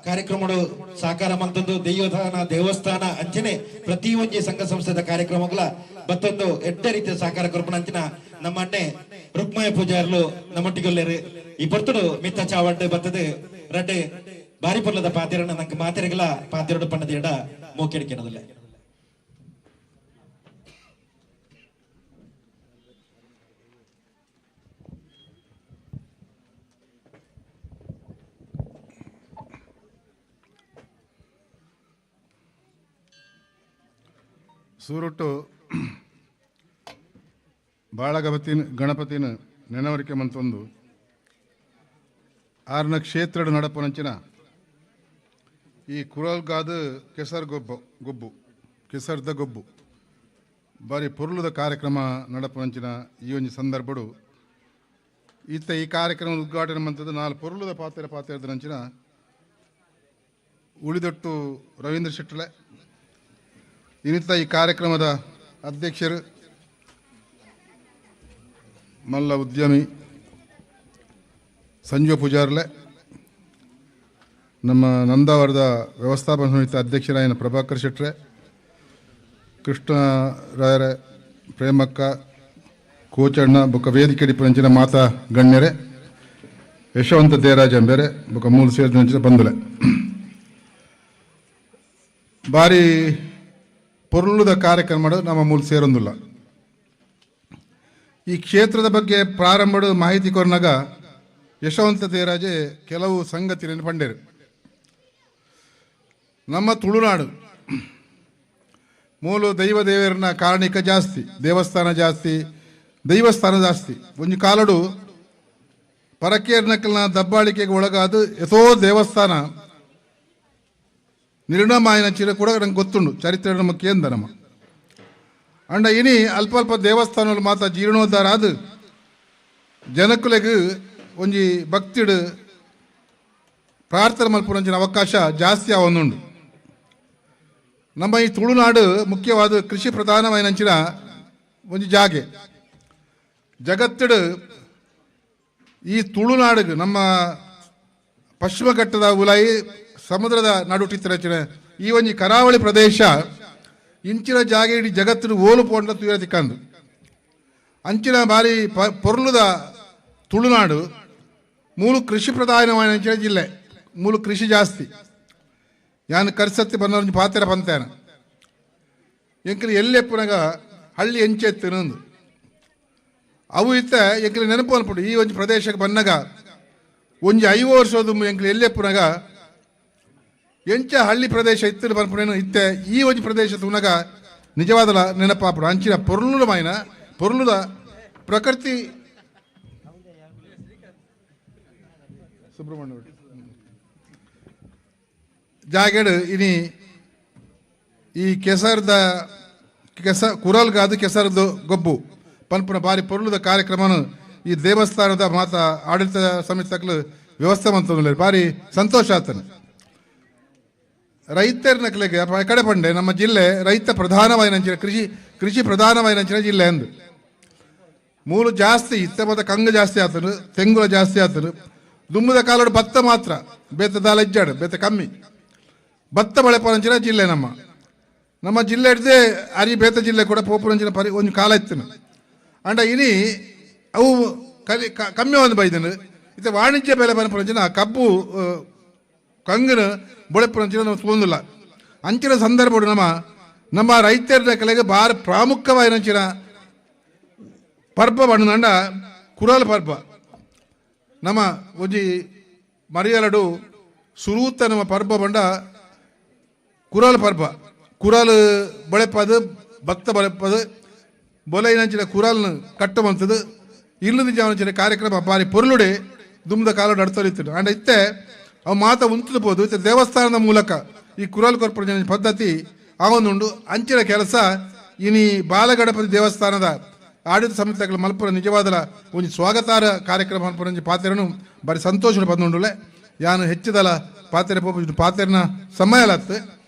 ಕಾರ್ಯಕ್ರಮಗಳು ಸಾಕಾರ ಮಂತೊಂದು ದೈವದಾನ ದೇವಸ್ಥಾನ ಅಂಚನೆ ಪ್ರತಿ ಒಂಜಿ ಸಂಘ ಸಂಸ್ಥೆದ ಕಾರ್ಯಕ್ರಮಗಳ ಮತ್ತೊಂದು ಎಡ್ಡೆ ರೀತಿಯ ಸಾಕಾರ ಕೊರ್ಪುನ ಅಂಚಿನ ನಮ್ಮ ಅಣ್ಣೆ ರುಕ್ಮಯ ಪೂಜಾರ್ಲು ನಮ್ಮೊಟ್ಟಿಗೊಲ್ಲೇರು. ಈ ಪೊರ್ತುಡು ಮಿತ್ತ ಚಾವಡ್ಡು ಬತ್ತದು ರಡ್ಡೆ ಬಾರಿ ಪೊರ್ಲದ ಪಾತಿರನ್ನ ನಂಗೆ ಮಾತೆರೆಗಳ ಪಾತಿರಡು ಪಣ್ಣದ ಎಡ ಮೋಕೆಡಿಕೆನದಲ್ಲ. ಸೂರುಟ್ಟು ಬಾಳಗಪತಿನ ಗಣಪತಿನ ನೆನವರಿಕೆ ಮಂತೊಂದು ಆರ್ನ ಕ್ಷೇತ್ರದ ನಡಪನಂಚಿನ ಈ ಕುರಲ್ಗಾದ ಕೆಸರು ಗೊಬ್ಬು ಗೊಬ್ಬು ಕೆಸರ್ದ ಗೊಬ್ಬು ಬಾರಿ ಪೊರ್ಲುದ ಕಾರ್ಯಕ್ರಮ ನಡಪನಂಚಿನ ಈ ಒಂಜಿ ಸಂದರ್ಭಡು ಈತ ಈ ಕಾರ್ಯಕ್ರಮ ಉದ್ಘಾಟನೆ ಮಂತದ್ದು ನಾಲ್ ಪೊರ್ಲುದ ಪಾತ್ರ ಪಾತ್ರದ ನಂಚಿನ ಉಳಿದೊಟ್ಟು ರವೀಂದ್ರ ಶೆಟ್ಟಲೆ ಇನ್ನಿತ ಈ ಕಾರ್ಯಕ್ರಮದ ಅಧ್ಯಕ್ಷರು ಮಲ್ಲ ಉದ್ಯಮಿ ಸಂಜೀವ ಪೂಜಾರ್ಲೆ, ನಮ್ಮ ನಂದಾವರದ ವ್ಯವಸ್ಥಾಪನಾ ಸಮಿತಿ ಅಧ್ಯಕ್ಷರಾಯನ ಪ್ರಭಾಕರ್ ಶೆಟ್ರೆ, ಕೃಷ್ಣ ರಾಯರ, ಪ್ರೇಮಕ್ಕ, ಕೋಚಣ್ಣ ಬೊಕ್ಕ ವೇದಿಕೆ ಡಿಪಂಚಿನ ಮಾತಾ ಗಣ್ಯರೇ, ಯಶವಂತ ದೇರಾಜ್ ಅಂಬೇರೆ ಬೊಕ್ಕ ಮೂಲ ಸೇರಿದ ಬಂಧುಲೆ. ಬಾರಿ ಪೊರ್ಲುದ ಕಾರ್ಯಕ್ರಮ ನಮ್ಮ ಮೂಲ ಸೇರೊಂದಿಲ್ಲ. ಈ ಕ್ಷೇತ್ರದ ಬಗ್ಗೆ ಪ್ರಾರಂಭದ ಮಾಹಿತಿ ಕೊರ್ನಾಗ ಯಶವಂತ ದೇರಾಜೆ ಕೆಲವು ಸಂಗತಿಗಳನ್ನು ಪಂಡೇರು. ನಮ್ಮ ತುಳುನಾಡು ಮೂಲ ದೈವ ದೇವರನ್ನ ಕಾರಣಿಕ ಜಾಸ್ತಿ, ದೇವಸ್ಥಾನ ಜಾಸ್ತಿ, ದೈವಸ್ಥಾನ ಜಾಸ್ತಿ. ಒಂದು ಕಾಲಡು ಪರಕೇರ್ನಕಲ್ನ ದಬ್ಬಾಳಿಕೆಗೆ ಒಳಗಾದ ಎತೋ ದೇವಸ್ಥಾನ ನಿರ್ಣಮಾಯನ ಚಿರ ಕೂಡ ನಂಗೆ ಗೊತ್ತುಂಡು, ಚರಿತ್ರೆ ನಮ್ಮ ಕೇಂದ್ರ ನಮ್ಮ ಅಂಡ ಇನಿ ಅಲ್ಪ ಅಲ್ಪ ದೇವಸ್ಥಾನಗಳು ಮಾತ್ರ ಜೀರ್ಣೋದ್ಧಾರ ಆದ ಜನಕುಲೆಗ್ ಒಂಜಿ ಭಕ್ತಿಡು ಪ್ರಾರ್ಥನೆ ಮಲ್ಪುನಂಚಿನ ಅವಕಾಶ ಜಾಸ್ತಿ ಆವೊಂದುಂಡು. ನಮ್ಮ ಈ ತುಳುನಾಡು ಮುಖ್ಯವಾದ ಕೃಷಿ ಪ್ರಧಾನವಾಯಿನಂಚಿನ ಒಂಜಿ ಜಾಗೆ. ಜಗತ್ತಿಡು ಈ ತುಳುನಾಡು ನಮ್ಮ ಪಶ್ಚಿಮ ಘಟ್ಟದ ಉಲಾಯಿ ಸಮುದ್ರದ ನಡುಟಿತ್ತಿನ ಈ ಒಂಜಿ ಕರಾವಳಿ ಪ್ರದೇಶ ಇಂಚಿನ ಜಾಗೆ ಇಡೀ ಜಗತ್ತಿನ ಓಲು ಪೋಂಡ ತುಯರ ತಿಕ್ಕಂದು ಅಂಚಿನ ಬಾರಿ ಪೊರ್ಲುದ ತುಳುನಾಡು ಮೂಲು ಕೃಷಿ ಪ್ರಧಾನವಾದ ಅಂಚಿನ ಜಿಲ್ಲೆ, ಮೂಲು ಕೃಷಿ ಜಾಸ್ತಿ. ಯಾನು ಕರ್ಸತ್ತಿ ಬಂದೊಂದು ಪಾತ್ರ ಪಂತೇನ ಎಂಕಲು ಎಲ್ಲೆಪ್ಪುನಗ ಹಳ್ಳಿ ಎಂಚೆತ್ತಿನೊಂದು ಅವು ಇತ್ತ ಎಂಕಲು ನೆನಪು ಅನ್ಪುಂಡು. ಈ ಒಂಜಿ ಪ್ರದೇಶಕ್ಕೆ ಬಂದಾಗ ಒಂಜಿ 5 ವರ್ಷದ ಎಂಕಲು ಎಲ್ಲೆಪ್ಪುನಗ ಎಂಚ ಹಳ್ಳಿ ಪ್ರದೇಶ ಇತ್ತು ಪನ್ಪುನೇನು ಇತ್ತೆ ಈ ಒಂಜಿ ಪ್ರದೇಶ ತುನಗ ನಿಜವಾದಲ ನೆನಪಾಪುಡು. ಅಂಚಿನ ಪೊರ್ಲುದ ಮಾಯಿನ ಪೊರ್ಲುದ ಪ್ರಕೃತಿ ಸುಬ್ರಹ್ಮಣ್ಯ ಜಾಗೆಡು ಇನಿ ಈ ಕೆಸರ್ದ ಕೆಸ ಕುರಲ್ಗಾದು ಕೆಸರ್ದ ಗೊಬ್ಬು ಪನ್ಪುನ ಬಾರಿ ಪೊರ್ಲುದ ಕಾರ್ಯಕ್ರಮನು ಈ ದೇವಸ್ಥಾನದ ಮಾತ ಆಡಳಿತ ಸಮಿತಿಗಳು ವ್ಯವಸ್ಥೆ ಮಂತೊಂದುಲ್ಲೆರ್. ಬಾರಿ ಸಂತೋಷ ಆತನ ರೈತರ ನಕಲೆಗೆ ಕಡೆ ಪಂಡೆ ನಮ್ಮ ಜಿಲ್ಲೆ ರೈತ ಪ್ರಧಾನವಾಯಿನಂಚಿನ ಕೃಷಿ ಕೃಷಿ ಪ್ರಧಾನವಾಯಿನಂಚಿನ ಜಿಲ್ಲೆ ಅಂದು ಮೂಲು ಜಾಸ್ತಿ ಇತ್ತ ಮತ್ತು ಕಂಗು ಜಾಸ್ತಿ ಆತನು, ತೆಂಗುಲ ಜಾಸ್ತಿ ಆತನು. ದುಮ್ಮದ ಕಾಲೋಡು ಭತ್ತ ಮಾತ್ರ ಬೇತದಾಲ ಇಜ್ಜಾಡು ಬೇತ ಕಮ್ಮಿ ಭತ್ತ ಬಳೆಪನಂಚಿನ ಜಿಲ್ಲೆ ನಮ್ಮ ನಮ್ಮ ಜಿಲ್ಲೆ ಹಿಡ್ದೆ ಅರಿ ಬೇತ ಜಿಲ್ಲೆ ಕೂಡ ಪೋಪುರಂಚಿನ ಪರಿ ಒಂದು ಕಾಲ ಇತ್ತು. ಅಂಡ ಇನಿ ಅವು ಕಲಿ ಕಮ್ಮಿ ಒಂದು ಬೈದನು ಇತ್ತೆ ವಾಣಿಜ್ಯ ಬೆಲೆ ಬನಪುರಂಚಿನ ಕಬ್ಬು ಕಂಗನ ಬೊಳೆಪುರಂಚಿನ ನಾವು ತೋಂದಿಲ್ಲ. ಅಂಚಿನ ಸಂದರ್ಭ ನಮ್ಮ ನಮ್ಮ ರೈತರ ಕಲೆಗೆ ಬಾರಿ ಪ್ರಾಮುಖ್ಯವಾಯಿನಂಚಿನ ಪರ್ಬ ಬಣ್ಣಂಡ ಕುರಲ್ ಪರ್ಬ. ನಮ್ಮ ಒಂಜಿ ಮರಿಯಲಡು ಸುರೂತ ನಮ್ಮ ಪರ್ಬ ಬಂಡ ಕುರಲ್ ಪರ್ಬ. ಕುರಲ್ ಬಳೆಪದು ಭಕ್ತ ಬಳೆಪದು ಬೊಲೈನಂಚಿನ ಕುರಲ್ನ ಕಟ್ಟುವಂಥದ್ದು ಇಲ್ಲದ ಜಾವನಂಚಿನ ಕಾರ್ಯಕ್ರಮ ಬಾರಿ ಪೊರುಳುಡೆ ದುಮ್ದ ಕಾಲ ನಡ್ತಲಿತ್ತು. ಆಂಡ ಇತ್ತೆ ಅವು ಮಾತ ಉಂತದು ಪೋದು ಇತ್ತೆ ದೇವಸ್ಥಾನದ ಮೂಲಕ ಈ ಕುರಲ್ ಕೊರ್ಪುನ ಪದ್ಧತಿ ಆವೊಂದುಂಡು. ಅಂಚಿನ ಕೆಲಸ ಇನಿ ಬಾಲಗಣಪತಿ ದೇವಸ್ಥಾನದ ಆಡಳಿತ ಸಮಿತಿಗಳ ಮಲ್ಪುರ ನಿಜವಾದಲ ಒಂಜಿ ಸ್ವಾಗತಾರ್ಹ ಕಾರ್ಯಕ್ರಮ ಮಲ್ಪುರ ಒಂಜಿ ಪಾತೆರನು ಬಾರಿ ಸಂತೋಷ ಬಂದುಂಡುಲೆ. ಯಾನು ಹೆಚ್ಚಿದಲ ಪಾತೆರೆ ಪೋಪು ಪಾತೆರನ ಸಮಯಲತ್ತು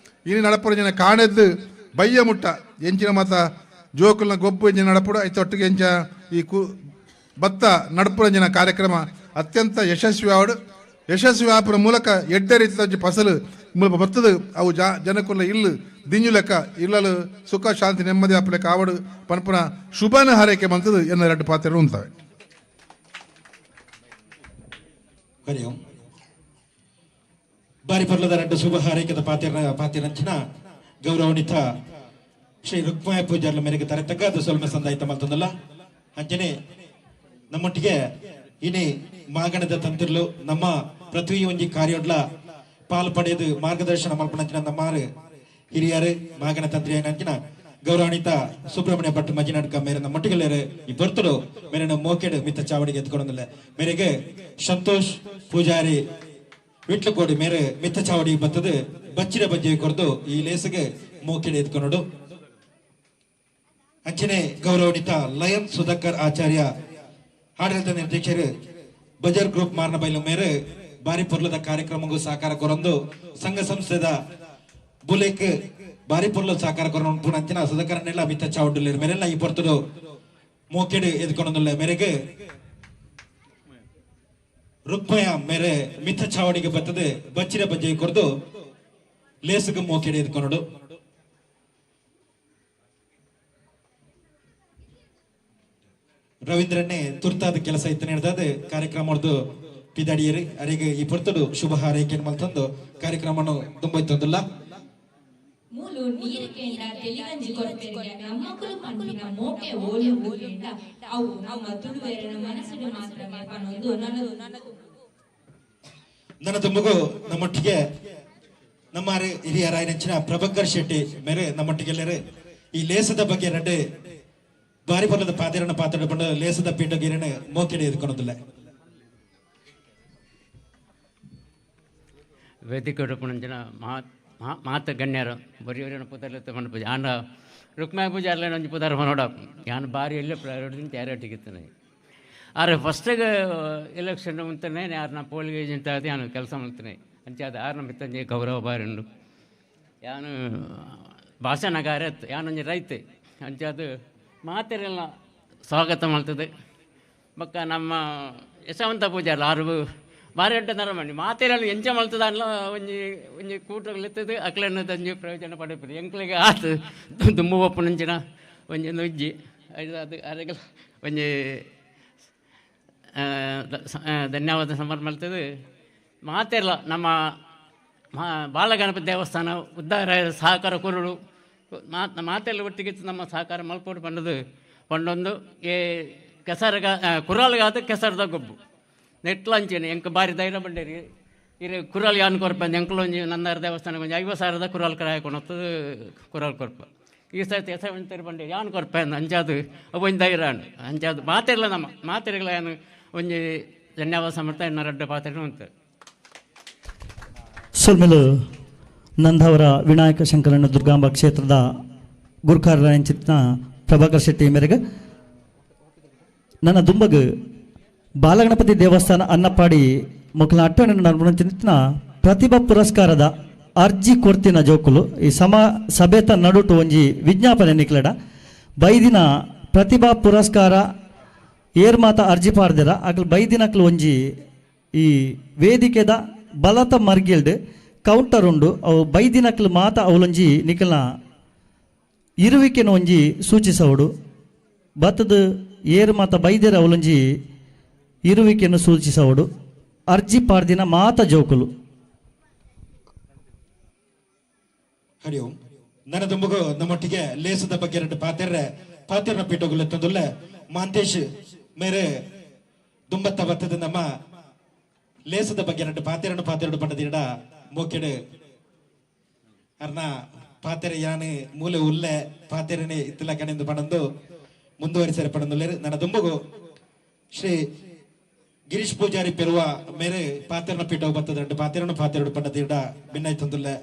ಇನಿ ನಡಪುರ ಜನ ಕಾಣೆದ್ದು ಬಯ್ಯ ಮುಟ್ಟ ಎಂಚಿನ ಮಾತ ಜೋಕುಲ್ನ ಗೊಬ್ಬು ಎಂಚಿನ ನಡಪುಡು ಐತೊಟ್ಟಿಗೆ ಎಂಚ ಈ ಭತ್ತ ನಡಪುರಂಜಿನ ಕಾರ್ಯಕ್ರಮ ಅತ್ಯಂತ ಯಶಸ್ವಿ ಆವಡು. ಯಶಸ್ವಿ ಆಪುರ ಮೂಲಕ ಎಡ್ಡೆ ರೀತಿಯ ಫಸಲು ಮೂಲಕ ಬರ್ತದೆ. ಅವು ಜನಕುಲ ಇಲ್ಲು ದಿಂಜು ಲೆಕ್ಕ ಇಲ್ಲಲು ಸುಖ ಶಾಂತಿ ನೆಮ್ಮದಿ ಆಪು ಆವಡು ಪನ್ಪುನ ಶುಭನ ಹಾರೈಕೆ ಬಂತದ್ದು ಎನ್ನ ಎರಡು ಪಾತ್ರೆ ಉಂತಾವೆ. ಬಾರಿ ಪರ್ಲದ ಎರಡು ಶುಭ ಹಾರೈಕೆದ ಪಾತಿರಂಚಿನ ಗೌರವಾನ್ವಿತ ಶ್ರೀ ರುಕ್ಮಾಯ ಪೂಜಾರ್ಲ ಮೇರೆಗೆ ತರೆ ತಗ್ಗಾದ ಸೊಲ್ಮೆ ಸಂದಾಯಿತ ಮಲ್ತಂದಲ್ಲ. ಅಂಚನೆ ನಮ್ಮೊಟ್ಟಿಗೆ ಇನಿ ಮಾಗಣದ ತಂತಿರ್ಲು ನಮ್ಮ ಪೃಥ್ವಿ ಒಂಜಿ ಕಾರ್ಯೊಡ್ಲ ಪಾಲ್ ಪಡೆದು ಮಾರ್ಗದರ್ಶನ ಮಲ್ಪನಂಚಿನ ನಮ್ಮಾರು ಹಿರಿಯರು ಮಾಗಣ ತಂತ್ರಿ ಅಂಚಿನ ಗೌರವಾನ್ವಿತ ಸುಬ್ರಹ್ಮಣ್ಯ ಭಟ್ ಮಜಿನಾಡ್ಕ ಮೇರೆ ನಮ್ಮೊಟ್ಟಿಗೆಲ್ಲರು ಈ ಬರ್ತಡು ಮೇರೆನ ಮೋಕೆಡು ಮಿತ್ತ ಚಾವಡಿಗೆ ಎತ್ಕೊಂಡಲ್ಲ ಮೇರೆಗೆ ಸಂತೋಷ್ ಪೂಜಾರಿ ವಿಟ್ಲಕೋಡಿ ಮೇರೆ ಮಿತ್ತ ಚಾವಡಿ ಬತ್ತದು ಬಚ್ಚಿರ ಬಜ್ಜೆ ಕೊರದು ಈ ಲೇಸಿಗೆ ಮೋಕೆಡು ಎತ್ಕೊಂಡು. ಅಂಚನೆ ಗೌರವಾನ್ವಿತ ಲಯನ್ ಸುಧಾಕರ್ ಆಚಾರ್ಯ ಆಡಳಿತ ನಿರ್ದೇಶಕರು ಬಜಾರ್ ಗ್ರೂಪ್ ಮಾರನಬೈಲು ಮೇರೆ ಬಾರಿ ಪೊರ್ಲದ ಕಾರ್ಯಕ್ರಮಕ್ಕೂ ಸಹಕಾರ ಕೊರಂದು ಸಂಘ ಸಂಸ್ಥೆದ ಬುಲೇಕ್ ಬಾರಿ ಪೊರ್ಲ ಸಹಕಾರ ಕೊರಂದು ಅಂಚಿನ ಸುಧಾಕರನ್ನೆಲ್ಲ ಮಿತ್ತ ಚಾವಡ್ಡು ಮೇರೆಲ್ಲ ಈ ಪೊರ್ತುಡು ಮೋಕೆಡು ಎದ್ಕೊಂಡಲ್ಲ ಮೇರೆಗೆ ರುಕ್ಮಯ ಮೇರೆ ಮಿತ್ತ ಚಾವಡಿಗೆ ಬರ್ತದೆ ಬಚ್ಚಿರ ಬಜ್ಜೆ ಕೊರದು ಲೇಸುಗೆ ಮೋಕೆಡು ಎದ್ಕೊಂಡು. ರವೀಂದ್ರನ್ನೇ ತುರ್ತಾದ ಕೆಲಸ ಇತ್ತು ನೀಡ್ತದೆ ಕಾರ್ಯಕ್ರಮ ಪಿದಾಡಿಯರಿ ಅರಿಗೆ ಈ ಪೊರ್ತುಡು ಶುಭ ಹಾರೈಕೆ ಮಲ್ತಂದು ಕಾರ್ಯಕ್ರಮವನ್ನು ತುಂಬೈತಂದಿಲ್ಲ. ಮೂಲು ನೀರು ಕೇಂದ್ರ ತೆಲಿಗಂಜಿ ಕೊರ್ಪೆರ್ಗೆ ನಮ್ಮಕುಲು ಪನ್ಪಿನ ಮೋಕೆ ಓಲು ಕೇಂಡ ಅವು ನಮ್ಮ ತುಳುವೆರನ ಮನಸ್ಸುಡು ಮಾತ್ರಮೇ ಪನೊಂದು ನನ್ನ ತುಂಬಗೂ ನಮ್ಮೊಟ್ಟಿಗೆ ನಮ್ಮ ಹಿರಿಯರಾಯನಂಚಿನ ಪ್ರಭಾಕರ್ ಶೆಟ್ಟಿ ಮೇರೆ ನಮ್ಮೊಟ್ಟಿಗೆಲ್ಲರು ಈ ಲೇಸದ ಬಗ್ಗೆ ರಡ್ಡೆ ಬಾರಿ ಪರ್ಲದ ಪಾತೆರನ ಪಾತ್ರ ಪಂಡ ಲೇಸದ ಪೀಠಗಿರನ ಮೋಕೆಡೆ ಎದ್ಕೊಳೋದಿಲ್ಲ. ವೇದಿಕೆ ಉಡುಪುನಂಚಿನ ಮಾತ ಗಣ್ಯರು ಬರಿಯವರನ್ನ ಪುದರ್ಲೆತ್ತ ಪಂಡ ಆಂಡ ರುಕ್ಮಾಯ ಪೂಜಾರ್ಲೇನ ಒಂಜಿ ಪುದರ್ ಪನೋಡ ಯಾನ್ ಬಾರಿ ಎಲ್ಲೆ ಪ್ರಯೋಜನ ತಯಾರಾಟಿಗಿತ್ತನೆ. ಆರೆ ಫಸ್ಟಿಗೆ ಎಲೆಕ್ಷನ್ ಮುಂತನೆ ಯಾರನ್ನ ಪೋಲಿಂಗ್ ಏಜೆಂಟ್ ಆದ ಯಾನು ಕೆಲಸ ಮಾಡ್ತೇನೆ ಅಂಚಾದ ಆರ್ನ ಮಿತ್ತಂಜಿ ಗೌರವ ಬಾರಿ ಉಂಡು. ಯಾನು ಭಾಷಣಗಾರ ಯಾನೊಂಜಿ ರೈತೆ ಅಂಚಾದ ಮಾತೆರೆಲ್ಲ ಸ್ವಾಗತ ಮಾಡ್ತದೆ. ಬೊಕ್ಕ ನಮ್ಮ ಯಶವಂತ ಪೂಜಾರ್ಲ ಆರು ಬಾರಿ ಎಡ್ಡೆ ನರಮಣಿ ಮಾತೆರೆಲ್ಲ ಎಂಚ ಮಲ್ತದ ಅಲ್ಲ ಒಂಜಿ ಒಂಜಿ ಕೂಟಗಳು ಅಕ್ಲೆನ ಒಂಜಿ ಪ್ರಯೋಜನ ಪಡೆಪುದು ಎಂಕ್ಲೆಗೆ ಆತು ದುಂಬು ಒಪ್ಪುನಂಚಿನ ಒಂಜಿ ನುಜ್ಜಿ ಅದು ಅರೆಗೆಲ್ಲ ಒಂಜಿ ಧನ್ಯವಾದ ಸಮರ್ ಮಲ್ತದೆ. ಮಾತೆಲ್ಲ ನಮ್ಮ ಬಾಲಗಣಪತಿ ದೇವಸ್ಥಾನ ಉದ್ದಾರ ಸಹಕಾರ ಕೊರಡು ಮಾತೆಲ್ಲ ಒಟ್ಟಿಗೆ ನಮ್ಮ ಸಹಕಾರ ಮಲ್ಪೋಡು ಬಂದದ್ದು ಪಂಡೊಂದು ಏ ಕೆಸರಗ ಕುರಾಲ್ಗಾದ ಕೆಸರದ ಗೊಬ್ಬು ನೆಟ್ಲಂಚೇನೆ ಎಂಕ ಬಾರಿ ಧೈರ್ಯ ಬಂಡೇರಿ ಇರೆ ಕುರಾಲ್ ಯಾನ್ ಕೊರ್ಪ ಎಂಕ್ಲೊಂಜಿ ನಂದಾರ ದೇವಸ್ಥಾನ ಒಂಜಿ 50 ಸಾವಿರದ ಕುರಾಲ್ ಕ್ರಾಯ ಕೊಣತ್ತದು ಕುರಾಲ್ ಕೊರ್ಪ ಈ ಸರ್ತಿ ಎಸವಂತರು ಬಂಡೇರಿ ಯಾನ್ ಕೊರ್ಪ ಅಂಚಾದು ಒಂಜಿ ಧೈರ್ಯ ಅಂಚಾದು ಮಾತೆಲ್ಲ ನಮ್ಮ ಮಾತೆರೆಗಳ ಯಾನು ಒಂಜಿ ಧನ್ಯವಾದ ಸಮರ್ಥ ಎನ್ನ ರಡ್ಡ ಪಾತ್ರೆ ಉಂಟು. ಸೊಲ್ಮೆಲು ನಂದವರ ವಿನಾಯಕ ಶಂಕರನ ದುರ್ಗಾಂಬ ಕ್ಷೇತ್ರದ ಗುರುಕಾರರಾಯಂಚಿತ್ನ ಪ್ರಭಾಕರ್ ಶೆಟ್ಟಿ ಮೇರೆಗೆ ನನ್ನ ದುಂಬಗ್ ಬಾಲಗಣಪತಿ ದೇವಸ್ಥಾನ ಅನ್ನಪ್ಪಾಡಿ ಮೊಕ್ಕಲ ಅಟ್ಟಣ ಪ್ರತಿಭಾ ಪುರಸ್ಕಾರದ ಅರ್ಜಿ ಕೊಡ್ತಿನ ಜೋಕುಲು ಈ ಸಭೆತ ನಡುಟು ಒಂಜಿ ವಿಜ್ಞಾಪನೆ ನಿಕ್ಲಡ ಬೈದಿನ ಪ್ರತಿಭಾ ಪುರಸ್ಕಾರ ಏರ್ ಮಾತ ಅರ್ಜಿ ಪಾಡ್ದಿರ ಅಕ್ಲು ಬೈದಿನಕ್ಲು ಒಂಜಿ ಈ ವೇದಿಕೆದ ಬಲತ ಮರ್ಗಿಲ್ಡ್ ಕೌಂಟರ್ ಉಂಡು ಅವು ಬೈದಿನಕ್ಲು ಮಾತ ಅವಲೊಂಜಿ ನಿಕಲ್ನ ಇರುವಿಕೆನ ಒಂಜಿ ಸೂಚಿಸವಡು ಬತ್ತದ ಏರು ಮಾತ ಬೈದಿರ ಅವಲೊಂಜಿ ಇರುವಿಕೆಯನ್ನು ಸೂಚಿಸವಡು ಅರ್ಜಿ ಪಾಡ್ದಿನ ಮಾತ ಜೋಕುಲು. ಹರಿ ಓಂ. ನನ್ನ ತುಂಬಗೂ ನಮ್ಮೊಟ್ಟಿಗೆ ಲೇಸದ ಬಗ್ಗೆ ಎರಡು ಪಾತೆರ್ರೆ ಪಾತೆರ್ನ ಪೀಠಗುಲ್ಲ ತಂದುಲ್ಲ ಮಾಂತೇಶ್ ಮೇರೆ ದುಂಬತ್ತ ಬತ್ತದ ನಮ್ಮ ಲೇಸದ ಬಗ್ಗೆ ಎರಡು ಪಾತೆರನ್ನು ಪಾತೆರಡು ಪಂಡದಿಡ ಮೋಕೆಡು ಅರ್ನ ಪಾತೆರೆ ಯಾನೆ ಮೂಲೆ ಉಲ್ಲೆ ಪಾತೆರನೆ ಇತ್ತಿಲ್ಲ ಕಣೆಂದು ಪಣಂದು ಮುಂದುವರಿಸರೆ ಪಣಂದುಲ್ಲೇರು. ನನ್ನ ದುಂಬುಗು ಶ್ರೀ ಗಿರೀಶ್ ಪೂಜಾರಿ ಪೆರುವ ಮೇರೆ ಪಾತೆರನ ಪೀಠ ಬತ್ತದಂಟು ಪಾತೆರನು ಪಾತೆರಡು ಪಂಡ ತೀಡ ಭಿನ್ನಾಯ್ತಂದುಲ್ಲೆ.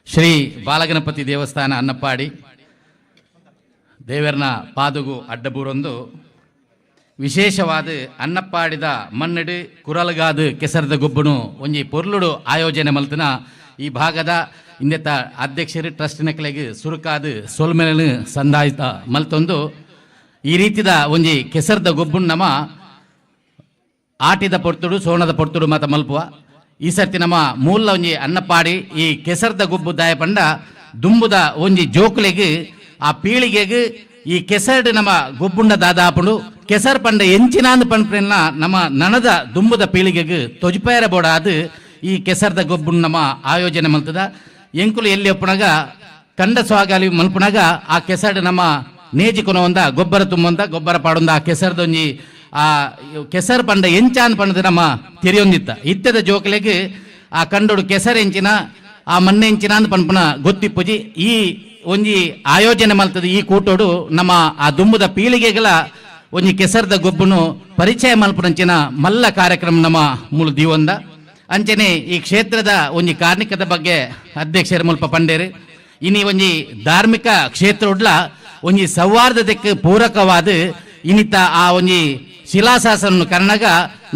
ಶ್ರೀ ಬಾಲಗಣಪತಿ ದೇವಸ್ಥಾನ ಅನ್ನಪ್ಪಾಡಿ ದೇವರನ ಪಾದುಗು ಅಡ್ಡಬೂರೊಂದು ವಿಶೇಷವಾದ ಅನ್ನಪ್ಪಾಡಿದ ಮನ್ನಡು ಕುರಲ್ಗಾದು ಕೆಸರದ ಗೊಬ್ಬನು ಒಂಜಿ ಪೊರ್ಲುಡು ಆಯೋಜನೆ ಮಲ್ತನ ಈ ಭಾಗದ ಇಂದೆತ್ತ ಅಧ್ಯಕ್ಷರು ಟ್ರಸ್ಟಿನ ಕಲೆಗೆ ಸುರುಕಾದ ಸೊಲ್ಮೆలను ಸಂದಾಯಿತ ಮಲ್ತೊಂದು ಈ ರೀತಿದ ಒಂಜಿ ಕೆಸರದ ಗೊಬ್ಬುನ್ ನಮ ಆಟಿದ ಪೊರ್ತುಡು ಸೋಣದ ಪೊರ್ತುಡು ಮಾತ ಮಲ್ಪುವ. ಈ ಸರ್ತಿ ನಮ್ಮ ಮೂಲ ಒಂಜಿ ಅನ್ನಪ್ಪಾಡಿ ಈ ಕೆಸರದ ಗೊಬ್ಬು ದಾಯ ಪಂಡ ದುಂಬುದ ಒಂಜಿ ಜೋಕುಲೆಗ್ ಆ ಪೀಳಿಗೆಗ್ ಈ ಕೆಸರ್ಡ್ ನಮ್ಮ ಗೊಬ್ಬುಂಡ ದಾದಾಪುಂಡು ಕೆಸರ್ ಪಂಡ ಎಂಚಿನಾಂದ್ ಪಂಡ್ರೆನ್ನ ನಮ್ಮ ನನದ ದುಂಬುದ ಪೀಳಿಗೆಗ್ ತೊಜುಪೇರ ಬೋಡಾದ್ ಈ ಕೆಸರ್ದ ಗೊಬ್ಬುಂಡ ನಮ್ಮ ಆಯೋಜನೆ ಮಲ್ತದ. ಎಂಕುಲು ಎಲ್ಲಿ ಒಪ್ಪುನಗ ಕಂಡ ಸ್ವಾಗಾಲಿ ಮಲ್ಪುನಗ ಆ ಕೆಸರ್ಡ್ ನಮ್ಮ ನೇಜಿ ಕೊನವಂದ ಗೊಬ್ಬರ ತುಂಬಂದ ಗೊಬ್ಬರ ಪಾಡೊಂದ ಆ ಕೆಸರ್ದೊಂಜಿ ಆ ಕೆಸರ್ ಪಂಡ ಎಂಚಾನ್ ಪಂಡದ ನಮ್ಮ ತೆರಿಯೊಂದಿತ್ತ. ಇತ್ತದ ಜೋಕಲೆಗ್ ಆ ಕಂಡೋಡು ಕೆಸರ್ ಎಂಚಿನ ಆ ಮಣ್ಣೆಂಚಿನ ಅಂದ್ ಪನ್ಪುನ ಗೊತ್ತಿಪ್ಪುಜಿ. ಈ ಒಂಜಿ ಆಯೋಜನೆ ಮಲ್ತದ ಈ ಕೂಟೋಡು ನಮ್ಮ ಆ ದುಂಬುದ ಪೀಳಿಗೆಗಳ ಒಂಜಿ ಕೆಸರ್ದ ಗೊಬ್ಬುನು ಪರಿಚಯ ಮಲ್ಪುನಂಚಿನ ಮಲ್ಲ ಕಾರ್ಯಕ್ರಮ ನಮ್ಮ ಮೂಲ ದೀವೊಂದ. ಅಂಚನೆ ಈ ಕ್ಷೇತ್ರದ ಒಂಜಿ ಕಾರ್ಣಿಕದ ಬಗ್ಗೆ ಅಧ್ಯಕ್ಷರ ಮುಲ್ಪ ಪಂಡೇರು. ಇನಿ ಒಂಜಿ ಧಾರ್ಮಿಕ ಕ್ಷೇತ್ರ ಉಡ್ಲ ಒಂಜಿ ಸೌಹಾರ್ದತೆಗೆ ಪೂರಕವಾದ ಇನಿತ ಆ ಒಂಜಿ ಶಿಲಾಶಾಸನ ಕರ್ಣಗ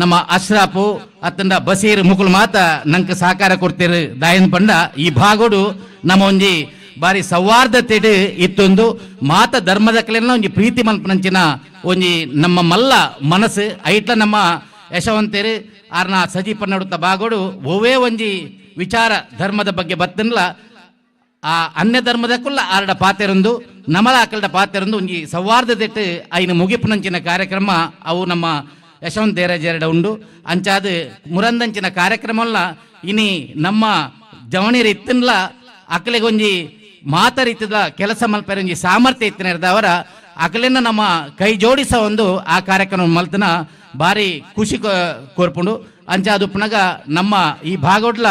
ನಮ್ಮ ಅಶ್ರಾಪು ಅತ್ತಂಡ ಬಸೀರ್ ಮುಕುಲ್ ಮಾತ ನಂಗೆ ಸಹಕಾರ ಕೊಡ್ತೀರು ದಾಯನ್ ಪಂಡ ಈ ಭಾಗೋಡು ನಮ್ಮ ಒಂಜಿ ಬಾರಿ ಸೌಹಾರ್ದತೆ ಇತ್ತೊಂದು ಮಾತ ಧರ್ಮದ ಕಲೆನ ಒಂಜಿ ಪ್ರೀತಿ ಮಲ್ಪನಂಚಿನ ಒಂಜಿ ನಮ್ಮ ಮಲ್ಲ ಮನಸ್ಸು ಐಟ್ಲ ನಮ್ಮ ಯಶವಂತೇರು ಆರ್ನ ಸಜೀಪ ನಡುತ್ತ ಬಾಗೋಡು ಒವೇ ಒಂಜಿ ವಿಚಾರ ಧರ್ಮದ ಬಗ್ಗೆ ಬತ್ತನ್ಲ ಆ ಅನ್ಯ ಧರ್ಮದಕ್ಕುಲ್ಲ ಆರಡ ಪಾತೆರೊಂದು ನಮಲ ಆಕಲ್ಡ ಪಾತೆರೊಂದು ಒಂಜಿ ಸೌಹಾರ್ದತೆಟ್ ಐನ ಮುಗಿಪುನಂಚಿನ ಕಾರ್ಯಕ್ರಮ ಅವು ನಮ್ಮ ಯಶವಂತ ದೇರಾಜೆರಡ ಉಂಡು. ಅಂಚಾದ ಮುರಂದಂಚಿನ ಕಾರ್ಯಕ್ರಮಲ್ಲ ಇನಿ ನಮ್ಮ ಜವಣಿಯರು ಇತ್ತನ್ಲ ಅಕಲೆಗೊಂಜಿ ಮಾತ ರೀತಿದ ಕೆಲಸ ಮಲ್ಪೆರ ಒಂಜಿ ಸಾಮರ್ಥ್ಯ ಇತ್ತಿನವರ ಅಕಲೆನ ನಮ್ಮ ಕೈ ಜೋಡಿಸ ಒಂದು ಆ ಕಾರ್ಯಕ್ರಮ ಮಲ್ತನ ಭಾರಿ ಖುಷಿ ಕೋರ್ಪುಂಡು. ಅಂಚಾದುಪ್ಪನಗ ನಮ್ಮ ಈ ಭಾಗೋಡ್ಲ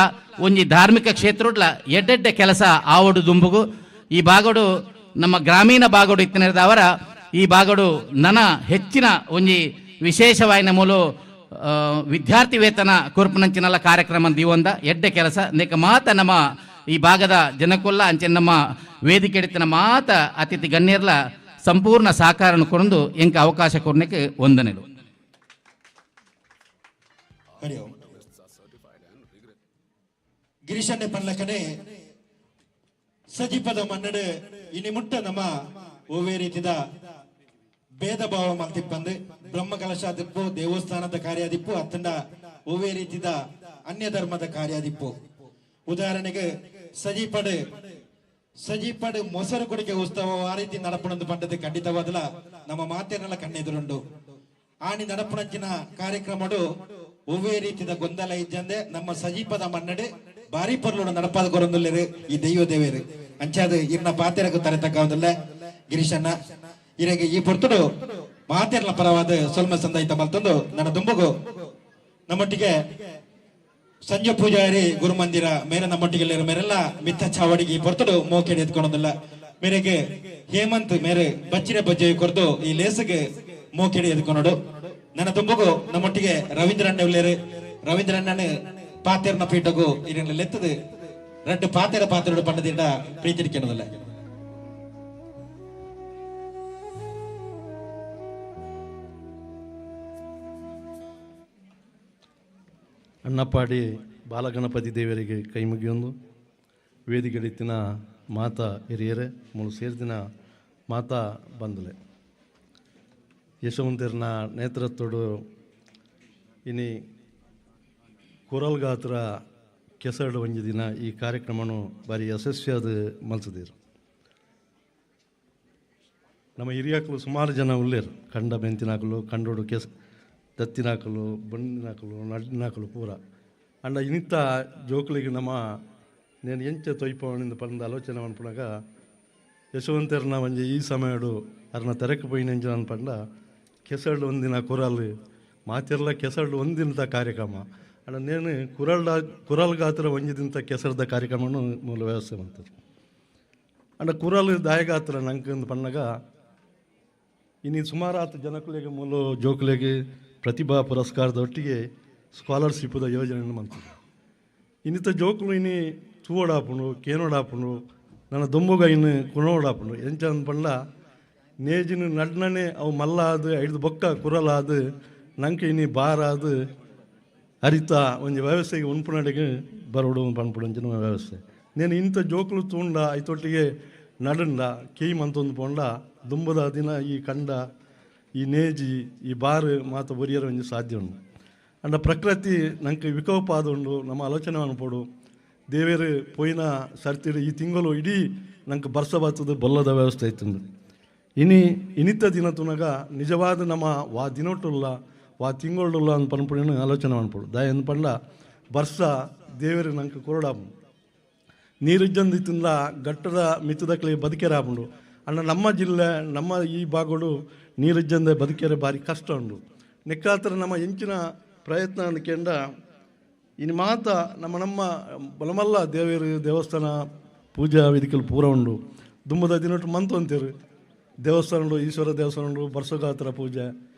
ಒಂಜಿ ಧಾರ್ಮಿಕ ಕ್ಷೇತ್ರೋಡ್ಲ ಎಡ್ಡೆಡ್ಡೆ ಕೆಲಸ ಆವಡು ದುಂಬುಗು ಈ ಭಾಗೋಡು ನಮ್ಮ ಗ್ರಾಮೀಣ ಭಾಗೋಡು ಇತ್ತಿನವರ ಈ ಭಾಗೋಡು ನನ ಹೆಚ್ಚಿನ ಒಂಜಿ ವಿಶೇಷವಾಯಿನ ಮೂಲ ವಿದ್ಯಾರ್ಥಿ ವೇತನ ಕೊರ್ಪುನಂಚಿನಲ್ಲ ಕಾರ್ಯಕ್ರಮ ದೀವೊಂದ ಎಡ್ಡೆ ಕೆಲಸ ನೇಕ ಮಾತ ನಮ್ಮ ಈ ಭಾಗದ ಜನಕ್ಕುಲ್ಲ ಅಂಚೆ ನಮ್ಮ ವೇದಿಕೆ ಎಡಿತನ ಮಾತ ಅತಿಥಿ ಗಣ್ಯರ್ಲ ಸಂಪೂರ್ಣ ಸಹಕಾರ ಕೊಡೊಂದು ಎಂಕ ಅವಕಾಶ ಕೊರ್ನಕ್ಕೆ ವಂದನೆಗಳು. ಗಿರೀಶನ್ನೆ ಪನ್ಲಕನೆ ಸಜೀಪದ ಮನ್ನಡು ಇನಿ ಮುಟ್ಟ ನಮ್ಮ ಒವ್ವೇ ರೀತಿದ ಭೇದ ಭಾವ ಮಲ್ತಿಪ್ಪಂದು ಬ್ರಹ್ಮ ಕಲಶಾದಿಪ್ಪು ದೇವಸ್ಥಾನದ ಕಾರ್ಯಾದಿಪ್ಪು ಅತ್ತಂಡ ಒವ್ವೇ ರೀತಿದ ಅನ್ಯ ಧರ್ಮದ ಕಾರ್ಯಾದಿಪ್ಪು. ಉದಾಹರಣೆಗೆ ಸಜೀಪಡು ಸಜೀಪಡು ಮೊಸರು ಕೊಡಿಕೆ ಉತ್ಸವ ಆ ರೀತಿ ನಡಪುಣಂದು ಪಂಡದು ಖಂಡಿತವಾದಲ ನಮ್ಮ ಮಾತೇನೆಲ್ಲ ಕಣ್ಣೆದುರುಂಡು. ಆಣಿ ನಡಪುಣಂಚಿನ ಕಾರ್ಯಕ್ರಮಡು ಒವ್ವೇ ರೀತಿದ ಗೊಂದಲ ಇಜ್ಜಂದೆ ನಮ್ಮ ಸಜೀಪದ ಮನ್ನಡು ಬಾರಿ ಪೊರ್ಲುಡು ನಡಪಾದ ಕೊರೊಂದುಲ್ಲೆರು ಈ ದೈವ ದೇವೇರು. ಅಂಚಾದ ಇರ್ನ ಪಾತೆರಕು ತರೆ ತಕ್ಕವದಲ್ಲ ಗಿರೀಶಣ್ಣ ಇರೆಗೆ ಈ ಪೊರ್ತುಡು ಮಾತೆರ್ನ ಪರವಾದ ಸೊಲ್ಮ ಸಂದಾಯಿತ ಮಲ್ತೊಂದು ನನ್ನ ದುಂಬುಗು ನಮ್ಮೊಟ್ಟಿಗೆ ಸಂಜೆ ಪೂಜಾರಿ ಗುರುಮಂದಿರ ಮೇರೆ ನಮ್ಮೊಟ್ಟಿಗೆ ಮೇರೆಲ್ಲ ಮಿತ್ತ ಚಾವಡಿಗೆ ಈ ಪೊರ್ತುಡು ಮೋಕೆಡಿ ಎತ್ಕೊಂಡೊಂದಿಲ್ಲ ಮೇರೆಗೆ ಹೇಮಂತ್ ಮೇರೆ ಬಚ್ಚಿನ ಬಜ್ಜೆ ಕೊರ್ದು ಈ ಲೇಸಿಗೆ ಮೋಕೆಡಿ ಎತ್ಕೊನೋಡು. ನನ್ನ ತುಂಬುಗು ನಮ್ಮೊಟ್ಟಿಗೆ ರವೀಂದ್ರ ಅಣ್ಣ ಉಲ್ಲೇರು. ರವೀಂದ್ರ ಅಣ್ಣನ ಪಾತೆರ್ನ ಪೀಠಗು ಇದನ್ನ ಲೆತ್ತದು ರಡ್ಡು ಪಾತೆರ ಪಾತೆರಡು ಪಂಡದಿಂದ ಪ್ರೀತಿಡಿಕೆನದಲ್ಲ. ಅಣ್ಣಪ್ಪಾಡಿ ಬಾಲಗಣಪತಿ ದೇವರಿಗೆ ಕೈ ಮುಗಿಯೊಂದು ವೇದಿಕೆಡಿತ್ತಿನ ಮಾತಾ ಹಿರಿಯರೇ ಮೂಲು ಸೇರ್ದಿನ ಮಾತಾ ಬಂದಲೆ ಯಶವಂತರ್ನ ನೇತೃತ್ವಡು ಇನಿ ಕುರಲ್ಗಾತ್ರ ಕೆಸರಡು ಒಂಜಿ ದಿನ ಈ ಕಾರ್ಯಕ್ರಮನು ಭಾರಿ ಯಶಸ್ವಿಯಾದ ಮಲ್ಸದಿರು. ನಮ್ಮ ಹಿರಿಯಾಕಲು ಸುಮಾರು ಜನ ಉಲ್ಲೇರು ಕಂಡ ಬೆಂತಿನಾಕಲು ಕಂಡೋಡು ಕೆಸ ದತ್ತಿನಾಕಲು ಬಣ್ಣಿನಾಕಲು ನಡ್ಡಿನಾಕಲು ಪೂರ ಅಂಡ ಇನ್ನಿತ್ತ ಜೋಕುಲಿಗೆ ನಮ್ಮ నేను ಎಂಚ ತೊಯ್ಪವನಿಂದ ಪಂದ ಆಲೋಚನೆ ಮನ್ಪುನಗ ಯಶವಂತರ್ನ ಒಂಜಿ ಈ ಸಮಯಡು ಅರ್ನ ತೆರಕು ಪೋಯಿನ ಎಂಚ ಪಂಡ ಕೆಸರಡು ಒಂದಿನ ಕೊರಲ್ ಮಾತೆರ್ಲ ಕೆಸರ್ಡ್ ಒಂದಿನದ ಕಾರ್ಯಕ್ರಮ ಅಂಡ ನೇನು ಕುರಲ್ಡ ಕುರಲ್ಗಾತ್ರ ಒಂಜಿ ದಿನದ ಕೆಸರ್ದ ಕಾರ್ಯಕ್ರಮನು ಮೂಲ ವ್ಯವಸ್ಥೆ ಮಂತರು. ಅಂಡ ಕುರಲ್ ದಾಯಗಾತ್ರ ನಂಗೆ ಪನ್ನಗ ಇನ್ನು ಸುಮಾರು ಆತ ಜನಕುಲೆಗೆ ಮೂಲ ಜೋಕುಲೆಗೆ ಪ್ರತಿಭಾ ಪುರಸ್ಕಾರದ ಒಟ್ಟಿಗೆ ಸ್ಕಾಲರ್ಶಿಪ್ದ ಯೋಜನೆಯನ್ನು ಮಂತರು. ಇನ್ನಿತ ಜೋಕುಲು ಇನಿ ತೂವಡಾಪುಂಡು ಕೇನೋಡಾಪುಂಡು ನನ್ನ ದೊಂಬುಗ ಇನ್ನು ಕುಣೋಡಾಪುಂಡು ಎಂಚ ಪಂಡ ನೇಜಿನ ನಡ್ನನೆ ಅವು ಮಲ್ಲಾದು ಐದು ಬೊಕ್ಕ ಕುರಲಾದು ನಂಗೆ ಇನಿ ಬಾರಾದು ಅರಿತ ಒಂಜಿ ವ್ಯವಸ್ಥೆಗೆ ಉಣ್ಪುನಡೆಗೆ ಬರೋಡು ಪನ್ಪುಡು ಅಂಚಿನ ವ್ಯವಸ್ಥೆ. నేను ಇಂಥ ಜೋಕುಲು ತೂಂಡ ಐತೊಟ್ಟಿಗೆ ನಡುಂಡ ಕೇಯಿ ಮಂತೊಂದು ಪೋಂಡ ದುಂಬದ ದಿನ ಈ ಕಂಡ ಈ ನೇಜಿ ಈ ಬಾರು ಮಾತ ಬೊರಿಯರ ಒಂಜಿ ಸಾಧ್ಯ ಉಂಡು. ಅಂಡ ಪ್ರಕೃತಿ ನಂಗೆ ವಿಕೋಪ ಆದುಂಡು ನಮ್ಮ ಆಲೋಚನೆ ಅನ್ಪೋಡು ದೇವೇರು ಪೋಯಿನ ಸರ್ತಿಡು ಈ ತಿಂಗಳು ಇಡೀ ನಂಗೆ ಬರ್ಸ ಬರ್ತದೆ ಬೊಲ್ಲದ ವ್ಯವಸ್ಥೆ ಇತ್ತಂದು. ಇನಿ ಇನಿತ ದಿನ ತುನಗ ನಿಜವಾದ ನಮ್ಮ ವಾ ದಿನೊಟ್ಟುಲ್ಲ ವಾ ತಿಂಗಳುಲ್ಲ ಅಂದ್ ಪನ್ಪುಡಿನ ಆಲೋಚನೆ ಅನ್ಪೋಡು. ದಾಯ ಪಂಡ ಬರ್ಸ ದೇವೇರು ನಂಗೆ ಕೊರಡಾಪುಂಡು ನೀರಿಜ್ಜಂದಿತ್ತಿಂದ ಗಟ್ಟದ ಮಿತ್ತದಕ್ಲೆ ಬದುಕೆರಾಪುಂಡು. ಅಂಡ ನಮ್ಮ ಜಿಲ್ಲೆ ನಮ್ಮ ಈ ಭಾಗಡು ನೀರಿಜ್ಜಂದೆ ಬದುಕೆರೆ ಭಾರಿ ಕಷ್ಟ ಉಂಡು. ನೆಕ್ಕಾತ್ರ ನಮ್ಮ ಎಂಚಿನ ಪ್ರಯತ್ನ ಅಂದ್ಕೊಂಡ ಇನ್ನು ಮಾತ ನಮ್ಮ ನಮ್ಮ ಬಲಮಲ್ಲ ದೇವರು ದೇವಸ್ಥಾನ ಪೂಜಾ ವಿಧಿಕಲು ಪೂರ ಉಂಡು. ದುಂಬದ ದಿನಟ್ಟು ಮಂತು ಅಂತೀರು ದೇವಸ್ಥಾನ ಉಂಡು, ಈಶ್ವರ ದೇವಸ್ಥಾನ ಉಂಡು, ಬರ್ಸಗಾತ್ರ ಪೂಜೆ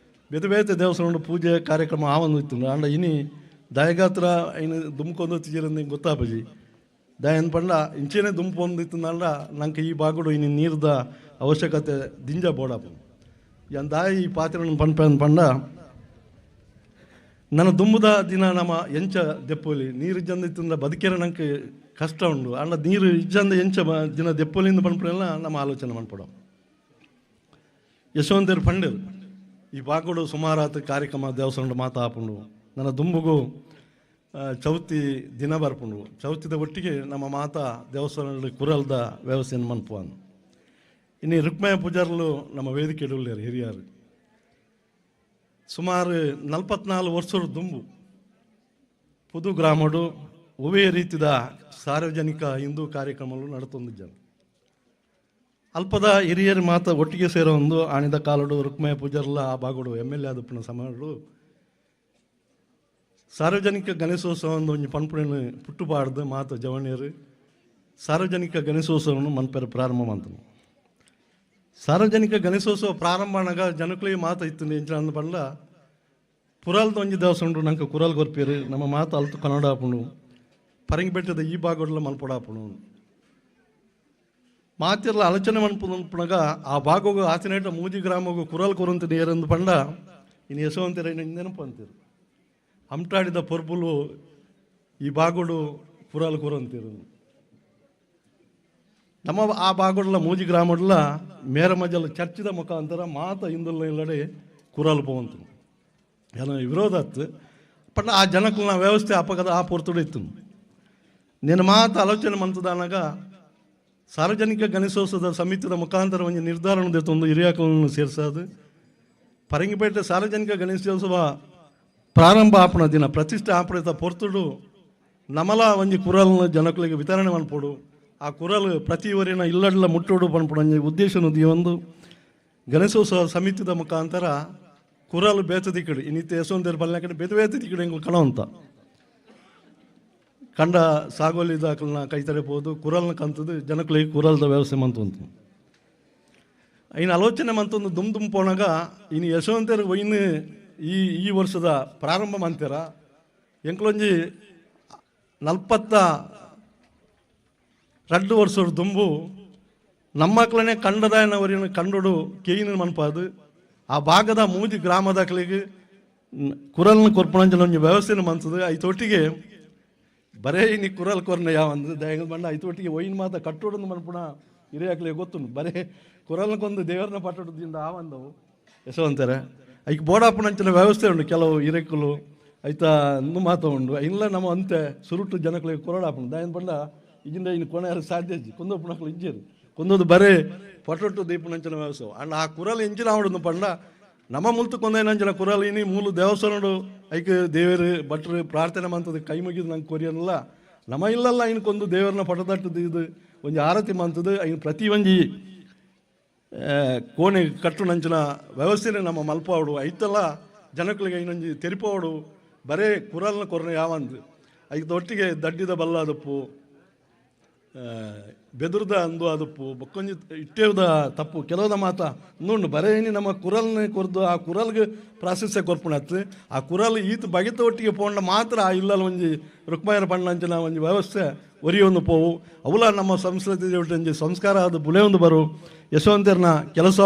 ಬೇತೆ ಬೇತೆ ದೇವಸ್ಥಾನ ಉಂಡು ಪೂಜೆ ಕಾರ್ಯಕ್ರಮ ಆವೊಂದು ಇತ್ತು. ಅಂಡ ಇನಿ ದಯಗಾತ್ರ ಇನ್ನು ದುಮ್ಕೊಂದು ತಿಜಿರಂದು ಗೊತ್ತಾಪಜಿ ದಯನ್ ಪಂಡ ಇಂಚೇನೆ ದುಂಪೊಂದು ಇತ್ತಂಡ ನಂಗೆ ಈ ಭಾಗಡು ಇನ್ನು ನೀರ್ದ ಅವಶ್ಯಕತೆ ದಿಂಜ ಬೋಡಾಪ ಯಾನ್ ದಾಯ ಈ ಪಾತ್ರೆ ಪನ್ಪೆ ಪಂಡ ನನ್ನ ದುಂಬುದ ದಿನ ನಮ್ಮ ಎಂಚ ದೆಪ್ಪೊಲಿ ನೀರು ಇಜ್ಜಂದ ಬದುಕೆರೆ ನಂಗೆ ಕಷ್ಟ ಉಂಡು. ಅಂಡ ನೀರು ಇಜ್ಜಂದ ಎಂಚ ದಿನ ದೆಪ್ಪೊಲಿಂದ ಪನ್ಪುನೆಲ್ಲ ನಮ್ಮ ಆಲೋಚನೆ ಮನ್ಪಡ. ಯಶವಂತರು ಪಂಡರು ಈ ಭಾಗಡು ಸುಮಾರಾತ ಕಾರ್ಯಕ್ರಮ ದೇವಸ್ಥಾನ ಮಾತಾ ಆಪುಂಡು. ನನ್ನ ದುಂಬುಗು ಚೌತಿ ದಿನ ಬರ್ಪುಂಡು. ಚೌತಿದ ಒಟ್ಟಿಗೆ ನಮ್ಮ ಮಾತಾ ದೇವಸ್ಥಾನದಲ್ಲಿ ಕುರಲ್ದ ವ್ಯವಸ್ಥೆಯನ್ನು ಮನ್ಪುವನು. ಇನ್ನು ರುಕ್ಮಯ ಪೂಜಾರ್ಲು ನಮ್ಮ ವೇದಿಕೆ ಇಡುಲ್ಲೇರು ಹಿರಿಯರು ಸುಮಾರು 44 ವರ್ಷದ ದುಂಬು ಪುದು ಗ್ರಾಮಡು ಒವೇ ರೀತಿಯ ಸಾರ್ವಜನಿಕ ಹಿಂದೂ ಕಾರ್ಯಕ್ರಮಗಳು ನಡತೊಂದಿದ್ದಾನೆ. ಅಲ್ಪದ ಹಿರಿಯರು ಮಾತ ಒಟ್ಟಿಗೆ ಸೇರೋ ಒಂದು ಆಣಿದ ಕಾಲಡು ರುಕ್ಮಯ ಪೂಜಾರ್ಲ ಆ ಭಾಗಡು ಎಮ್ ಎಲ್ ಎ ಆದಪ್ಪನ ಸಮಯಡು ಸಾರ್ವಜನಿಕ ಗಣೇಶೋತ್ಸವ ಒಂದು ಒಂಜಿ ಪನ್ಪುಣಿನ ಪುಟ್ಟುಬಾರ್ದು ಮಾತ ಜವಣಿಯರು ಸಾರ್ವಜನಿಕ ಗಣೇಶೋತ್ಸವವನ್ನು ಮನ್ಪೆರೆ ಪ್ರಾರಂಭ ಮಂತನು. ಸಾರ್ವಜನಿಕ ಗಣೇಶೋತ್ಸವ ಪ್ರಾರಂಭ ಅನಗ ಜನಕುಲಿಗೆ ಮಾತು ಇತ್ತು ಎಂಚಿನ ಅಂದ್ ಪಂಡ ಪುರಾಲ್ದ ಒಂಜಿ ದೇವಸ್ಥಾನ ಉಂಡು ನಂಗೆ ಕುರಾಲ್ ಕೊರ್ಪೇರು ನಮ್ಮ ಮಾತು ಅಲ್ತು ಕನ್ನಡ ಆಪುಂಡು ಪರಂಗಿ ಬೆಟ್ಟದ ಈ ಭಾಗಡ್ಲ ಮನ್ಪೊಡಾಪುಂಡು ಮಾತಿರ್ಲ ಆಲೋಚನೆ ಮನ್ಪುನಗ ಆ ಭಾಗಗೂ ಆತಿನೇಟ ಮೂಜಿ ಗ್ರಾಮಗೂ ಕುರಾಲ್ ಕೊರಂತ ನೇರಂದು ಪಂಡ ಇನ್ನು ಯಶವಂತರ ನೆನಪು ಅಂತೀರು ಹಮ್ಟಾಡಿದ ಪೊರ್ಬುಲು ಈ ಭಾಗಡು ಕುರಾಲ್ ಕೊರಂತೀರು ನಮ್ಮ ಆ ಭಾಗಡ್ಲ ಮೂಜಿ ಗ್ರಾಮಡ್ಲ ಮೇರ ಮಜಲ ಚರ್ಚಿದ ಮುಖಾಂತರ ಮಾತ ಹಿಂದುಲ್ಲ ಇಲ್ಲಡೆ ಕುರಾಲ್ ಪೋವಂತು ಏನೋ ವಿರೋಧ ಆತು ಪಟ್ಟ ಆ ಜನಕ್ಕೂ ವ್ಯವಸ್ಥೆ ಅಪಗದ ಆ ಪೊರ್ತುಡು ಇತ್ತು. నేను ಮಾತು ಆಲೋಚನೆ ಮಂತದಾನಾಗ ಸಾರ್ವಜನಿಕ ಗಣೇಶೋತ್ಸವದ ಸಮಿತಿದ ಮುಖಾಂತರ ಒಂದು ನಿರ್ಧಾರ ತಂದು ಹಿರಿಯಾಕలను ಸೇರಿಸೋದು ಪರಂಗಿಪೇಟೆ ಸಾರ್ವಜನಿಕ ಗಣೇಶೋತ್ಸವ ಪ್ರಾರಂಭ ಆಪಣ ದಿನ ಪ್ರತಿಷ್ಠೆ ಆಪಣಿತ ಪೊರ್ತುಡು ನಮಲ ಒಂಜಿ ಕುರಲ್ನ ಜನಕುಲಿಗೆ ವಿತರಣೆ ಮನ್ಪೊಡು ಆ ಕುರಲ್ ಪ್ರತಿ ಊರಿನ ಇಲ್ಲಡ್ಲ ಮುಟ್ಟೋಡು ಪನ್ಪುಡು ಒಂಜಿ ಉದ್ದೇಶ ಒಂದು ಗಣೇಶೋತ್ಸವ ಸಮಿತಿದ ಮುಖಾಂತರ ಕುರಲ್ ಬೇತ ದಿಕ್ಕಡು ಇನ್ನಿತ್ತ ಯಶವಂತರು ಬಲ್ಲೆ ಕಡೆ ಬೇತೆ ಬೇತೆ ದಿಕ್ಕಡು ಎಂಗ್ಲು ಕಣವಂತ ಕಂಡ ಸಾಗೋಲಿದಾಕಲ್ನ ಕೈ ತಡೆಬೋದು ಕುರಲ್ನ ಕಂತದ್ದು ಜನಕುಲಿಗೆ ಕುರಲ್ದ ವ್ಯವಸ್ಥೆ ಮಂತುಂತು. ಇನ್ನು ಆಲೋಚನೆ ಮಂತೊಂದು ದುಮ್ ದುಮ್ ಪೋನಾಗ ಇನ್ನು ಯಶವಂತರು ಇನ್ನು ಈ ಈ ವರ್ಷದ ಪ್ರಾರಂಭ ಮಂತೀರ ಎಂಕ್ಲೊಂಜಿ 42 ವರ್ಷದ ದುಂಬು ನಮ್ಮಕ್ಲನೆ ಕಂಡದಾಯನವರಿನ ಕಂಡುಡು ಕೇಯಿನ ಮನ್ಪಾದು ಆ ಭಾಗದ ಮೂಜಿ ಗ್ರಾಮದಾಕಲಿಗೆ ಕುರಲ್ನ ಕೊರ್ಪಣಂಜನ ಒಂಜಿ ವ್ಯವಸ್ಥೆನ ಮಂತದು ಐತೊಟ್ಟಿಗೆ ಬರೇ ಇನಿ ಕುರಲ್ ಕೊರ್ನ ಯಾವಂದು ದಯಂಗ ಬಂಡ ಐತೊಟ್ಟಿಗೆ ಒಯ್ಯಿನ ಮಾತ ಕಟ್ಟೋಡಂದು ಮನ್ಪುಣ ಹಿರಿಯಾಕ್ಲಿಗೆ ಗೊತ್ತುಂಡು ಬರೇ ಕುರಲ್ನಕ್ಕೊಂದು ದೇವರನ್ನ ಪಟ್ಟೋಡದಿಂದ ಆವಂದವು ಯಶವಂತಾರೆ ಐಕ್ ಬೋಡಾಪುಣಂಚಿನ ವ್ಯವಸ್ಥೆ ಉಂಡು ಕೆಲವು ಹಿರೇಕುಲು ಐತ ಅಂದು ಮಾತ ಉಂಡು ಇಲ್ಲ ನಮ್ಮ ಅಂತೆ ಸುರುಟು ಜನಗಳಿಗೆ ಕೊರಡಾಪುಂಡು ದಾಯನ್ ಬಂಡ ಇಜಿಂದ ಇನ್ನು ಕೊನೆ ಸಾಧ್ಯ ಕುಂದೋಪುಣಕ್ಲು ಇಂಜೇರು ಕೊಂದೊಂದು ಬರೇ ಪಟೊಟ್ಟು ದೀಪನಂಚಿನ ವ್ಯವಸ್ಥೆ ಅಂಡ್ ಆ ಕುರಲ್ ಇಂಜಿನ ಆವಡುಂದು ಪಂಡ ನಮ್ಮ ಮುಲ್ತು ಕೊಂದೈನಂಚಿನ ಕುರಲ್ ಇನಿ ಮೂಲು ದೇವಸ್ಥಾನಡು ಐಕ್ ದೇವರು ಭಟ್ರು ಪ್ರಾರ್ಥನೆ ಮಂತದ ಕೈ ಮುಗಿದು ನಂಗೆ ಕೊರಿಯನಲ್ಲ ನಮ್ಮ ಇಲ್ಲಲ್ಲ ಇನ್ನು ಕೊಂದು ದೇವರನ್ನ ಪಟದಟ್ಟು ಇದು ಒಂಜಿ ಆರತಿ ಮಂತದ್ದು ಐನ್ ಪ್ರತಿ ಒಂಜಿ ಕೋಣೆ ಕಟ್ಟುನಂಚಿನ ವ್ಯವಸ್ಥೆನೇ ನಮ್ಮ ಮಲ್ಪಾವಡು ಐತಲ್ಲ ಜನಕ್ಕಳಿಗೆ ಇನ್ನೊಂಜಿ ತೆರಿಪೋಡು ಬರೇ ಕುರಲ್ನ ಕೊರನೆ ಯಾವಂದು ಐದು ಒಟ್ಟಿಗೆ ದಡ್ಡಿದ ಬಲ್ಲ ಅದಪ್ಪು ಬೆದುರ್ದ ಅಂದು ಅದಪ್ಪು ಬೊಕ್ಕೊಂಜಿ ಇಟ್ಟೇವ್ದ ತಪ್ಪು ಕೆಲವದ ಮಾತ ನುಂಡು ಬರೇ ಏನಿ ನಮ್ಮ ಕುರಲ್ನೇ ಕೊರ್ದು ಆ ಕುರಲ್ಗೆ ಪ್ರಾಶಸ್ತ್ಯ ಕೊರ್ಪುಣತ್ತು ಆ ಕುರಲ್ ಈತ ಬಗೆತ ಒಟ್ಟಿಗೆ ಪೋಂಡ ಮಾತ್ರ ಆ ಇಲ್ಲಲ್ ಒಂಜಿ ರುಕ್ಮಾಯನ ಪಣ್ಣಂಚಿನ ಒಂಜಿ ವ್ಯವಸ್ಥೆ ಒರಿಯೊಂದು ಪೋವು ಅವುಲ ನಮ್ಮ ಸಂಸ್ಕೃತಿ ಒಂಜಿ ಸಂಸ್ಕಾರ ಅದು ಬುಲೆ ಒಂದು ಬರು ಯಶವಂತರ್ನ ಕೆಲಸ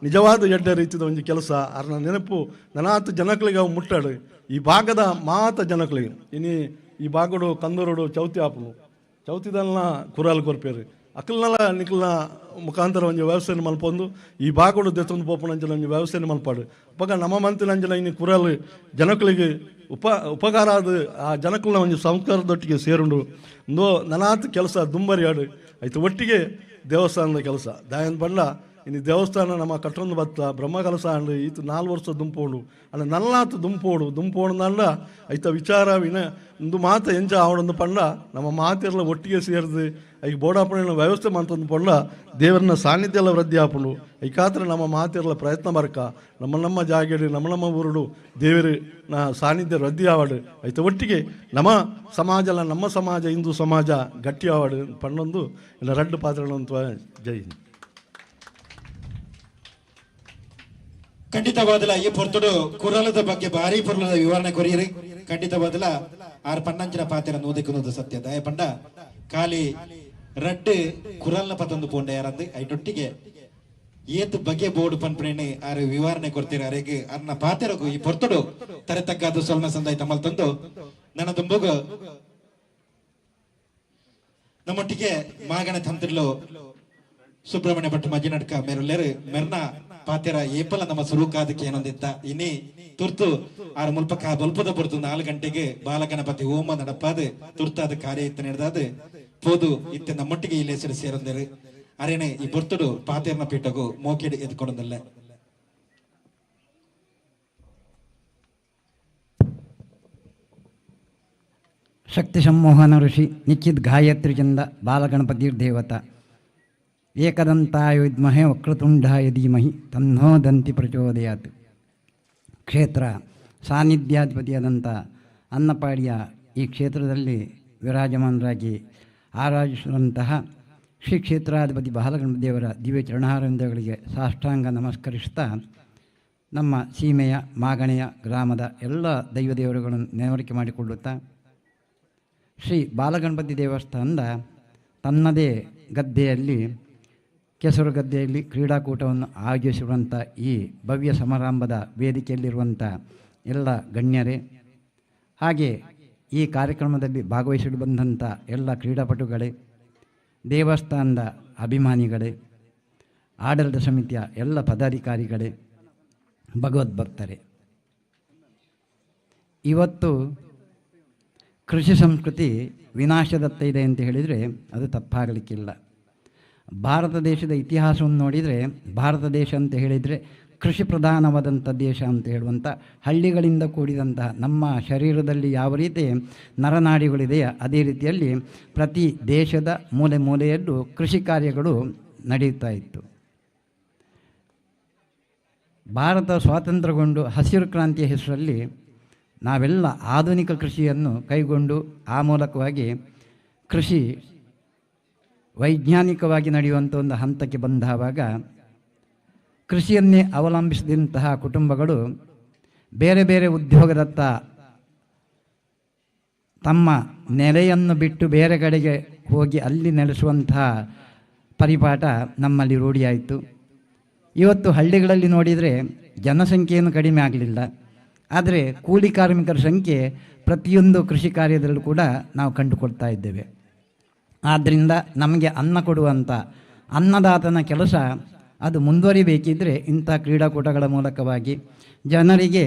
ನಿಜವಾದ ಎಡ್ಡೆ ರೀತಿದ ಒಂಜಿ ಕೆಲಸ ಅರ್ನ ನೆನಪು ನನಾತ್ ಜನಕ್ಕಳಿಗೆ ಅವು ಮುಟ್ಟಾಡು ಈ ಭಾಗದ ಮಾತ ಜನಕ್ಕಳಿಗೆ ಇನಿ ಈ ಭಾಗಡು ಕಂದೂರುಡು ಚೌತಿ ಆಪುನು ಚೌತಿದಲ್ನ ಕುರಾಲ್ ಕೊರ್ಪೇರು ಅಕಲ್ನಲ ನಿಕ್ಲ್ನ ಮುಖಾಂತರ ಒಂಜಿ ವ್ಯವಸ್ಥೆನ ಮಲ್ಪೊಂದು ಈ ಭಾಗಡು ದೆತ್ತೊಂದು ಪೋಪುನಂಚಿನ ಒಂಜಿ ವ್ಯವಸ್ಥೆನ ಮಲ್ಪಾಡು ಅಪಗ ನಮ್ಮ ಮಂತಿನಂಚಿನ ಇನ್ನು ಕುರಾಲ್ ಜನಕ್ಕಳಿಗೆ ಉಪಕಾರ ಆದ ಆ ಜನಕ್ಕಲ್ನ ಒಂಜಿ ಸಂಸ್ಕಾರದೊಟ್ಟಿಗೆ ಸೇರುಂಡು ಇಂದೋ ನನಾತ್ ಕೆಲಸ ದುಂಬರಿಯಾಡು ಆಯ್ತು ಒಟ್ಟಿಗೆ ದೇವಸ್ಥಾನದ ಕೆಲಸ ದಾಯನ್ ಬಂಡ ಇನ್ನು ದೇವಸ್ಥಾನ ನಮ್ಮ ಕಟ್ಟೊಂದು ಬತ್ತ ಬ್ರಹ್ಮ ಕಲಸ ಅಂಡ್ ಈತ 4 ವರ್ಷ ದುಂಪೋಡು ಅಲ್ಲ ನಲ್ನಾತು ದುಂಪೋಡು ದುಂಪೋಡು ಐತ ವಿಚಾರ ವಿನ ಒಂದು ಮಾತು ಎಂಚ ಆವಡೊಂದು ಪಂಡ ನಮ್ಮ ಮಾತೆಲ್ಲ ಒಟ್ಟಿಗೆ ಸೇರಿದು ಐಕ್ ಬೋಡಾಪಣೆ ವ್ಯವಸ್ಥೆ ಮಂತೊಂದು ಪಂಡ ದೇವರನ್ನ ಸಾನ್ನಿಧ್ಯ ಎಲ್ಲ ವೃದ್ಧಿ ಆಪುಂಡು ಐಕಾತ್ರ ನಮ್ಮ ಮಾತೆಲ್ಲ ಪ್ರಯತ್ನ ಬರ್ಕ ನಮ್ಮ ನಮ್ಮ ಜಾಗೆಡು ನಮ್ಮ ನಮ್ಮ ಊರುಡು ದೇವರು ಸಾನ್ನಿಧ್ಯ ವೃದ್ಧಿ ಆವಡು ಐತ ಒಟ್ಟಿಗೆ ನಮ್ಮ ಸಮಾಜ ಅಲ್ಲ ನಮ್ಮ ಸಮಾಜ ಹಿಂದೂ ಸಮಾಜ ಗಟ್ಟಿ ಆವಡು ಪಂಡೊಂದು ಇಲ್ಲ ರಡ್ಡು ಪಾತ್ರಗಳಂತ ಜೈ ಹಿಂದ್. ಖಂಡಿತವಾದಲ ಈ ಪೊರ್ತುಡು ಕುರಲದ ಬಗ್ಗೆ ಭಾರಿ ಪೊರ್ಲದ ವಿವರಣೆ ಕೊರಿಯರಿ. ಖಂಡಿತವಾದಲ ಆರ್ ಪನ್ನಂಚಿನ ಪಾತ್ರ ನೂದೆಕ್ಕುನ್ನದು ಸತ್ಯ ದಯ ಪಂಡ ಖಾಲಿ ರಡ್ಡು ಕುರಲ್ನ ಪತೊಂದು ಪೋಂಡ ಯಾರಂದು ಐಟೊಟ್ಟಿಗೆ ಏತ್ ಬಗೆ ಬೋರ್ಡ್ ಪನ್ಪಣೆ ಆರ್ ವಿವರಣೆ ಕೊಡ್ತೀರ ಅರೆಗೆ ಅರ್ನ ಪಾತ್ರಗೂ ಈ ಪೊರ್ತುಡು ತರೆ ತಗ್ಗಾದು ಸೊಲ್ನ ಸಂದಾಯ ತಮ್ಮಲ್ ತಂದು ನನ್ನ ತುಂಬುಗು ನಮ್ಮೊಟ್ಟಿಗೆ ಮಾಗಣ ತಂತಿರ್ಲು ಸುಬ್ರಹ್ಮಣ್ಯ ಭಟ್ ಮಜಿನಡ್ಕ ಮೇರುಲ್ಲೇರು ಮೆರ್ನ ಪಾತೆರ ಏಪಲ ನಮ್ಮ ಸುರುಕಾದಕ್ಕೆ ಏನೊಂದಿತ್ತ ಇನಿ ತುರ್ತು ಆರು ಮುಲ್ಪ ಬಲ್ಪದ ಪೊರ್ತು 4 ಗಂಟೆಗೆ ಬಾಲಗಣಪತಿ ಹೋಮ ನಡಪಾದು ತುರ್ತಾದ ಕಾರ್ಯ ಇತ್ತ ನಡೆದಾದು ಪೋದು ಇತ್ತ ನಮ್ಮೊಟ್ಟಿಗೆ ಇಲ್ಲಿ ಹೆಸರು ಸೇರೊಂದರು ಅರೇನೆ ಈ ಪೊರ್ತುಡು ಪಾತೆರ್ನ ಪೀಠಗೂ ಮೋಕೆಡು ಎದ್ಕೊಂಡಲ್ಲ. ಶಕ್ತಿ ಸಂಮೋಹನ ಋಷಿ ನಿಶ್ಚಿತ್ ಗಾಯತ್ರಿ ಚಂದ ಬಾಲಗಣಪತಿ ದೇವತಾ ಏಕದಂತಾಯ ವಿದ್ಮಹೆ ವಕ್ರತುಂಡಾಯ ಧೀಮಹಿ ತನ್ನೋ ದಂತಿ ಪ್ರಚೋದಯಾತ್. ಕ್ಷೇತ್ರ ಸಾನ್ನಿಧ್ಯಾಧಿಪತಿಯಾದಂಥ ಅನ್ನಪಾಡಿಯ ಈ ಕ್ಷೇತ್ರದಲ್ಲಿ ವಿರಾಜಮಾನರಾಗಿ ಆರಾಧಿಸುವಂತಹ ಶ್ರೀ ಕ್ಷೇತ್ರಾಧಿಪತಿ ಬಾಲಗಣಪತಿ ದೇವರ ದಿವ್ಯ ಚರಣಾರವಿಂದಗಳಿಗೆ ಸಾಷ್ಟಾಂಗ ನಮಸ್ಕರಿಸುತ್ತಾ ನಮ್ಮ ಸೀಮೆಯ ಮಾಗಣೆಯ ಗ್ರಾಮದ ಎಲ್ಲ ದೈವದೇವರುಗಳನ್ನು ನೆನವರಿಕೆ ಮಾಡಿಕೊಳ್ಳುತ್ತಾ ಶ್ರೀ ಬಾಲಗಣಪತಿ ದೇವಸ್ಥಾನದ ತನ್ನದೇ ಗದ್ದೆಯಲ್ಲಿ ಕೆಸರು ಗದ್ದೆಯಲ್ಲಿ ಕ್ರೀಡಾಕೂಟವನ್ನು ಆಯೋಜಿಸಿರುವಂಥ ಈ ಭವ್ಯ ಸಮಾರಂಭದ ವೇದಿಕೆಯಲ್ಲಿರುವಂಥ ಎಲ್ಲ ಗಣ್ಯರೇ, ಹಾಗೆ ಈ ಕಾರ್ಯಕ್ರಮದಲ್ಲಿ ಭಾಗವಹಿಸಲು ಬಂದಂಥ ಎಲ್ಲ ಕ್ರೀಡಾಪಟುಗಳೇ, ದೇವಸ್ಥಾನದ ಅಭಿಮಾನಿಗಳೇ, ಆಡಳಿತ ಸಮಿತಿಯ ಎಲ್ಲ ಪದಾಧಿಕಾರಿಗಳೇ, ಭಗವದ್ಭಕ್ತರೇ, ಇವತ್ತು ಕೃಷಿ ಸಂಸ್ಕೃತಿ ವಿನಾಶದತ್ತ ಇದೆ ಅಂತ ಹೇಳಿದರೆ ಅದು ತಪ್ಪಾಗಲಿಕ್ಕಿಲ್ಲ. ಭಾರತ ದೇಶದ ಇತಿಹಾಸವನ್ನು ನೋಡಿದರೆ ಭಾರತ ದೇಶ ಅಂತ ಹೇಳಿದರೆ ಕೃಷಿ ಪ್ರಧಾನವಾದಂಥ ದೇಶ ಅಂತ ಹೇಳುವಂಥ ಹಳ್ಳಿಗಳಿಂದ ಕೂಡಿದಂತಹ ನಮ್ಮ ಶರೀರದಲ್ಲಿ ಯಾವ ರೀತಿ ನರನಾಡಿಗಳಿದೆಯೋ ಅದೇ ರೀತಿಯಲ್ಲಿ ಪ್ರತಿ ದೇಶದ ಮೂಲೆ ಮೂಲೆಯಲ್ಲೂ ಕೃಷಿ ಕಾರ್ಯಗಳು ನಡೆಯುತ್ತಾ ಇತ್ತು. ಭಾರತ ಸ್ವಾತಂತ್ರ್ಯಗೊಂಡು ಹಸಿರು ಕ್ರಾಂತಿಯ ಹೆಸರಲ್ಲಿ ನಾವೆಲ್ಲ ಆಧುನಿಕ ಕೃಷಿಯನ್ನು ಕೈಗೊಂಡು ಆ ಮೂಲಕವಾಗಿ ಕೃಷಿ ವೈಜ್ಞಾನಿಕವಾಗಿ ನಡೆಯುವಂಥ ಒಂದು ಹಂತಕ್ಕೆ ಬಂದಾವಾಗ ಕೃಷಿಯನ್ನೇ ಅವಲಂಬಿಸಿದಂತಹ ಕುಟುಂಬಗಳು ಬೇರೆ ಬೇರೆ ಉದ್ಯೋಗದತ್ತ ತಮ್ಮ ನೆಲೆಯನ್ನು ಬಿಟ್ಟು ಬೇರೆ ಕಡೆಗೆ ಹೋಗಿ ಅಲ್ಲಿ ನೆಲೆಸುವಂತಹ ಪರಿಪಾಠ ನಮ್ಮಲ್ಲಿ ರೂಢಿಯಾಯಿತು. ಇವತ್ತು ಹಳ್ಳಿಗಳಲ್ಲಿ ನೋಡಿದರೆ ಜನಸಂಖ್ಯೆಯನ್ನು ಕಡಿಮೆ ಆಗಲಿಲ್ಲ, ಆದರೆ ಕೂಲಿ ಕಾರ್ಮಿಕರ ಸಂಖ್ಯೆ ಪ್ರತಿಯೊಂದು ಕೃಷಿ ಕಾರ್ಯದಲ್ಲೂ ಕೂಡ ನಾವು ಕಂಡುಕೊಳ್ತಾ ಇದ್ದೇವೆ. ಆದ್ದರಿಂದ ನಮಗೆ ಅನ್ನ ಕೊಡುವಂಥ ಅನ್ನದಾತನ ಕೆಲಸ ಅದು ಮುಂದುವರಿಬೇಕಿದ್ದರೆ ಇಂಥ ಕ್ರೀಡಾಕೂಟಗಳ ಮೂಲಕವಾಗಿ ಜನರಿಗೆ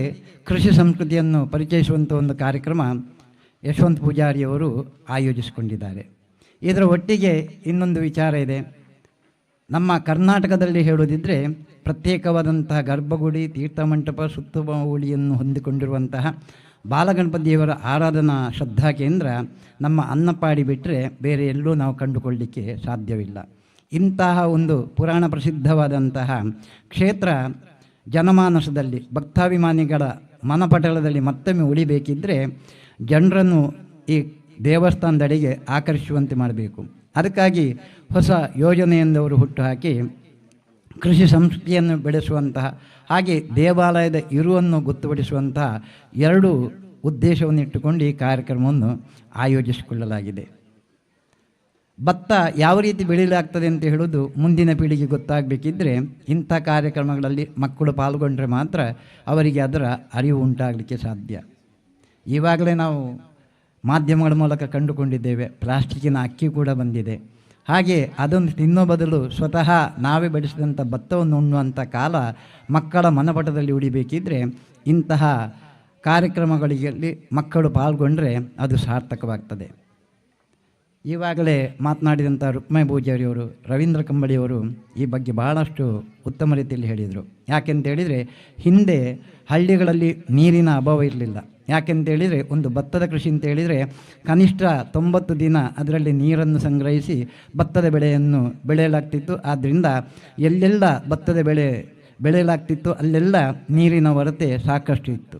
ಕೃಷಿ ಸಂಸ್ಕೃತಿಯನ್ನು ಪರಿಚಯಿಸುವಂಥ ಒಂದು ಕಾರ್ಯಕ್ರಮ ಯಶವಂತ ಪೂಜಾರಿಯವರು ಆಯೋಜಿಸಿಕೊಂಡಿದ್ದಾರೆ. ಇದರ ಒಟ್ಟಿಗೆ ಇನ್ನೊಂದು ವಿಚಾರ ಇದೆ. ನಮ್ಮ ಕರ್ನಾಟಕದಲ್ಲಿ ಹೇಳುವುದಿದ್ದರೆ ಪ್ರತ್ಯೇಕವಾದಂತಹ ಗರ್ಭಗುಡಿ, ತೀರ್ಥಮಂಟಪ, ಸುತ್ತಮುಳಿಯನ್ನು ಹೊಂದಿಕೊಂಡಿರುವಂತಹ ಬಾಲಗಣಪತಿ ದೇವರ ಆರಾಧನಾ ಶ್ರದ್ಧಾ ಕೇಂದ್ರ ನಮ್ಮ ಅನ್ನಪಾಡಿ ಬಿಟ್ಟರೆ ಬೇರೆ ಎಲ್ಲೂ ನಾವು ಕಂಡುಕೊಳ್ಳಲಿಕ್ಕೆ ಸಾಧ್ಯವಿಲ್ಲ. ಇಂತಹ ಒಂದು ಪುರಾಣ ಪ್ರಸಿದ್ಧವಾದಂತಹ ಕ್ಷೇತ್ರ ಜನಮಾನಸದಲ್ಲಿ, ಭಕ್ತಾಭಿಮಾನಿಗಳ ಮನಪಟಲದಲ್ಲಿ ಮತ್ತೊಮ್ಮೆ ಉಳಿಬೇಕಿದ್ದರೆ ಜನರನ್ನು ಈ ದೇವಸ್ಥಾನದಡೆಗೆ ಆಕರ್ಷಿಸುವಂತೆ ಮಾಡಬೇಕು. ಅದಕ್ಕಾಗಿ ಹೊಸ ಯೋಜನೆಯಿಂದ ಅವರು ಹುಟ್ಟುಹಾಕಿ ಕೃಷಿ ಸಂಸ್ಕೃತಿಯನ್ನು ಬೆಳೆಸುವಂತಹ ಹಾಗೆ ದೇವಾಲಯದ ಇರುವನ್ನು ಗೊತ್ತುಪಡಿಸುವಂತಹ ಎರಡು ಉದ್ದೇಶವನ್ನು ಇಟ್ಟುಕೊಂಡು ಈ ಕಾರ್ಯಕ್ರಮವನ್ನು ಆಯೋಜಿಸಿಕೊಳ್ಳಲಾಗಿದೆ. ಭತ್ತ ಯಾವ ರೀತಿ ಬೆಳೆಯಲಾಗ್ತದೆ ಅಂತ ಹೇಳೋದು ಮುಂದಿನ ಪೀಳಿಗೆ ಗೊತ್ತಾಗಬೇಕಿದ್ದರೆ ಇಂಥ ಕಾರ್ಯಕ್ರಮಗಳಲ್ಲಿ ಮಕ್ಕಳು ಪಾಲ್ಗೊಂಡ್ರೆ ಮಾತ್ರ ಅವರಿಗೆ ಅದರ ಅರಿವು ಉಂಟಾಗಲಿಕ್ಕೆ ಸಾಧ್ಯ. ಈವಾಗಲೇ ನಾವು ಮಾಧ್ಯಮಗಳ ಮೂಲಕ ಕಂಡುಕೊಂಡಿದ್ದೇವೆ, ಪ್ಲಾಸ್ಟಿಕ್ಕಿನ ಅಕ್ಕಿ ಕೂಡ ಬಂದಿದೆ. ಹಾಗೆ ಅದನ್ನು ತಿನ್ನೋ ಬದಲು ಸ್ವತಃ ನಾವೇ ಬೆಳೆಸಿದಂಥ ಭತ್ತವನ್ನು ಉಣ್ಣುವಂಥ ಕಾಲ ಮಕ್ಕಳ ಮನಪಟದಲ್ಲಿ ಉಳಿಬೇಕಿದ್ದರೆ ಇಂತಹ ಕಾರ್ಯಕ್ರಮಗಳಿಗೆ ಮಕ್ಕಳು ಪಾಲ್ಗೊಂಡರೆ ಅದು ಸಾರ್ಥಕವಾಗ್ತದೆ. ಈವಾಗಲೇ ಮಾತನಾಡಿದಂಥ ರುಕ್ಮಯ ಪೂಜಾರಿಯವರು, ರವೀಂದ್ರ ಕಂಬಳಿಯವರು ಈ ಬಗ್ಗೆ ಬಹಳಷ್ಟು ಉತ್ತಮ ರೀತಿಯಲ್ಲಿ ಹೇಳಿದರು. ಯಾಕೆಂತೇಳಿದರೆ ಹಿಂದೆ ಹಳ್ಳಿಗಳಲ್ಲಿ ನೀರಿನ ಅಭಾವ ಇರಲಿಲ್ಲ. ಯಾಕೆಂತೇಳಿದರೆ ಒಂದು ಭತ್ತದ ಕೃಷಿ ಅಂತ ಹೇಳಿದರೆ ಕನಿಷ್ಠ 90 ದಿನ ಅದರಲ್ಲಿ ನೀರನ್ನು ಸಂಗ್ರಹಿಸಿ ಭತ್ತದ ಬೆಳೆಯನ್ನು ಬೆಳೆಯಲಾಗ್ತಿತ್ತು. ಆದ್ದರಿಂದ ಎಲ್ಲೆಲ್ಲ ಭತ್ತದ ಬೆಳೆ ಬೆಳೆಯಲಾಗ್ತಿತ್ತು ಅಲ್ಲೆಲ್ಲ ನೀರಿನ ಕೊರತೆ ಸಾಕಷ್ಟು ಇತ್ತು.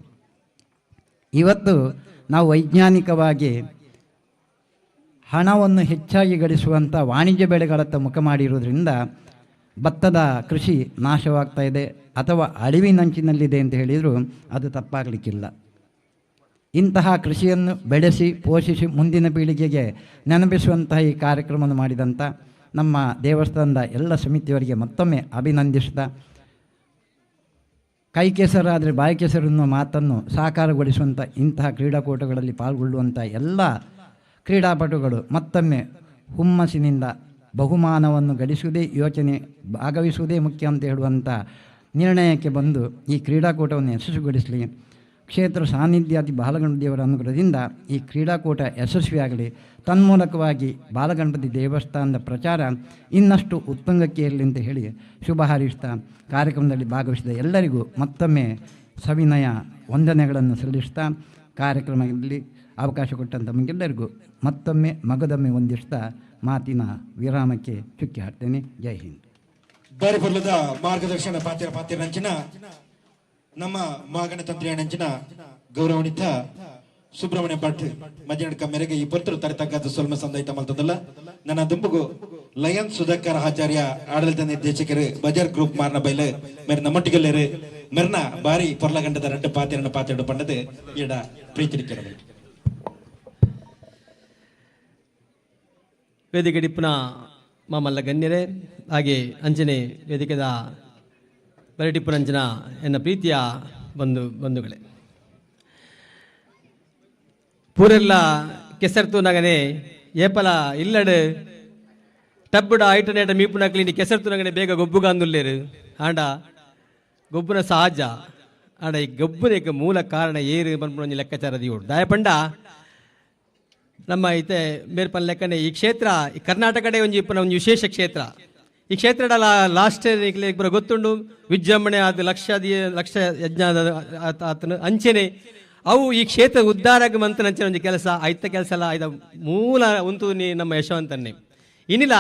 ಇವತ್ತು ನಾವು ವೈಜ್ಞಾನಿಕವಾಗಿ ಹಣವನ್ನು ಹೆಚ್ಚಾಗಿ ಗಳಿಸುವಂಥ ವಾಣಿಜ್ಯ ಬೆಳೆಗಳತ್ತ ಮುಖ ಮಾಡಿರುವುದರಿಂದ ಭತ್ತದ ಕೃಷಿ ನಾಶವಾಗ್ತಾ ಇದೆ ಅಥವಾ ಅಳಿವಿನಂಚಿನಲ್ಲಿದೆ ಅಂತ ಹೇಳಿದರೂ ಅದು ತಪ್ಪಾಗಲಿಕ್ಕಿಲ್ಲ. ಇಂತಹ ಕೃಷಿಯನ್ನು ಬೆಳೆಸಿ ಪೋಷಿಸಿ ಮುಂದಿನ ಪೀಳಿಗೆಗೆ ನೆನಪಿಸುವಂತಹ ಈ ಕಾರ್ಯಕ್ರಮವನ್ನು ಮಾಡಿದಂಥ ನಮ್ಮ ದೇವಸ್ಥಾನದ ಎಲ್ಲ ಸಮಿತಿಯವರಿಗೆ ಮತ್ತೊಮ್ಮೆ ಅಭಿನಂದಿಸುತ್ತಾ, ಕೈ ಕೆಸರಾದರೆ ಬಾಯಿ ಕೆಸರು ಎನ್ನುವ ಮಾತನ್ನು ಸಾಕಾರಗೊಳಿಸುವಂಥ ಇಂತಹ ಕ್ರೀಡಾಕೂಟಗಳಲ್ಲಿ ಪಾಲ್ಗೊಳ್ಳುವಂಥ ಎಲ್ಲ ಕ್ರೀಡಾಪಟುಗಳು ಮತ್ತೊಮ್ಮೆ ಹುಮ್ಮಸ್ಸಿನಿಂದ ಬಹುಮಾನವನ್ನು ಗಳಿಸುವುದೇ ಯೋಚನೆ, ಭಾಗವಹಿಸುವುದೇ ಮುಖ್ಯ ಅಂತ ಹೇಳುವಂಥ ನಿರ್ಣಯಕ್ಕೆ ಬಂದು ಈ ಕ್ರೀಡಾಕೂಟವನ್ನು ಯಶಸ್ವಿಗೊಳಿಸಲಿ. ಕ್ಷೇತ್ರ ಸಾನ್ನಿಧ್ಯಾದಿ ಬಾಲಗಣಪತಿ ದೇವರ ಅನುಗ್ರಹದಿಂದ ಈ ಕ್ರೀಡಾಕೂಟ ಯಶಸ್ವಿಯಾಗಲಿ. ತನ್ಮೂಲಕವಾಗಿ ಬಾಲಗಣಪತಿ ದೇವಸ್ಥಾನದ ಪ್ರಚಾರ ಇನ್ನಷ್ಟು ಉತ್ತುಂಗಕ್ಕೆ ಇರಲಿ ಅಂತ ಹೇಳಿ ಶುಭ ಹಾರೈಸುತ್ತಾ ಕಾರ್ಯಕ್ರಮದಲ್ಲಿ ಭಾಗವಹಿಸಿದ ಎಲ್ಲರಿಗೂ ಮತ್ತೊಮ್ಮೆ ಸವಿನಯ ವಂದನೆಗಳನ್ನು ಸಲ್ಲಿಸ್ತಾ ಕಾರ್ಯಕ್ರಮದಲ್ಲಿ ಅವಕಾಶ ಕೊಟ್ಟಂಥ ನಮಗೆಲ್ಲರಿಗೂ ಮತ್ತೊಮ್ಮೆ ಮಗದೊಮ್ಮೆ ವಂದಿಸ್ತಾ ಮಾತಿನ ವಿರಾಮಕ್ಕೆ ಚುಕ್ಕಿ ಹಾಡ್ತೇನೆ. ಜೈ ಹಿಂದ್. ಬಾರಿಪುರ್ಲದ ಮಾರ್ಗದರ್ಶನ ಪಾತ್ರ ಪಾತ್ರ ನಮ್ಮ ಮಾಗಣತಂತ್ರಿಯ ನಂಚಿನ ಗೌರವಾನ್ವಿತ ಸುಬ್ರಹ್ಮಣ್ಯ ಭಟ್ ಮಜ್ಜನಡ್ಕ ಮೇರೆಗೆ ಈ ಪೊರ್ತರು ತರತಕ್ಕದ್ದು ಸೊಲ್ಮ ಸಂದೈತ ಮಲ್ತದಲ್ಲ. ನನ್ನ ದುಂಬುಗು ಲಯನ್ ಸುಧಾಕರ್ ಆಚಾರ್ಯ ಆಡಳಿತ ನಿರ್ದೇಶಕರು ಬಜಾರ್ ಗ್ರೂಪ್ ಮಾರ್ನ ಬೈಲು ಮೇರೆ ನಮ್ಮೊಟ್ಟಿಗೆಲ್ಲೇರು ಮೆರ್ನ ಬಾರಿ ಪೊರ್ಲಗಂಡದ ರಡ್ಡು ಪಾತಿರನ್ನು ಪಾತಿರಡು ಪಂಡದು ಈಡ ಪ್ರೀತಿರಿಕ್ಕಿರಬೇಕು. ವೇದಿಕೆ ಡಿಪ್ಪುನ ಮಾಮಲ್ಲ ಗಣ್ಯರೇ, ಹಾಗೆ ಅಂಜನೆ ವೇದಿಕೆದ ಬರಟಿಪ್ಪುನಂಜನ ಎನ್ನ ಪ್ರೀತಿಯ ಬಂಧುಗಳೇ, ಪೂರೆಲ್ಲ ಕೆಸರ್ತು ನಗನೆ ಏಪಲ ಇಲ್ಲಡು ಟಬ್ಬುಡ ಐಟನೇಟ ಮೀಪುನ ಕ್ಲೀನಿ ಕೆಸರ್ತು ನಗನೆ ಬೇಗ ಗೊಬ್ಬುಗಾಂದುಲ್ಲೇರು ಆಂಡ ಗೊಬ್ಬುನ ಸಹಜ ಆಂಡ ಈ ಗೊಬ್ಬುನ ಮೂಲ ಕಾರಣ ಏರು ಪನ್ಪುನ ಲೆಕ್ಕಾಚಾರ ದಿಯೋಡು ದಾಯಪಂಡ ನಮ್ಮ ಐತೆ ಮೇರ್ಪನ್ ಲೆಕ್ಕನೆ ಈ ಕ್ಷೇತ್ರ ಈ ಕರ್ನಾಟಕಡೆ ಒಂಜಿ ಇಪ್ಪನ ಒಂಜಿ ವಿಶೇಷ ಕ್ಷೇತ್ರ. ಈ ಕ್ಷೇತ್ರದ ಲಾಸ್ಟ್ ಇಬ್ಬರ ಗೊತ್ತುಂಡು ವಿಜೃಂಭಣೆ ಆದ ಲಕ್ಷ ಲಕ್ಷ ಯಜ್ಞ ಆತನ ಅಂಚೆನೆ ಅವು ಈ ಕ್ಷೇತ್ರ ಉದ್ಧಾರಕ್ಕೆ ಮಂತನ ಅಂಚನೆ ಒಂಜಿ ಕೆಲಸ ಐತ ಕೆಲಸ ಅಲ್ಲ ಐದ ಮೂಲ ಉಂತು ನಮ್ಮ ಯಶವಂತನ್ನೇ ಇನ್ನಿಲ್ಲ.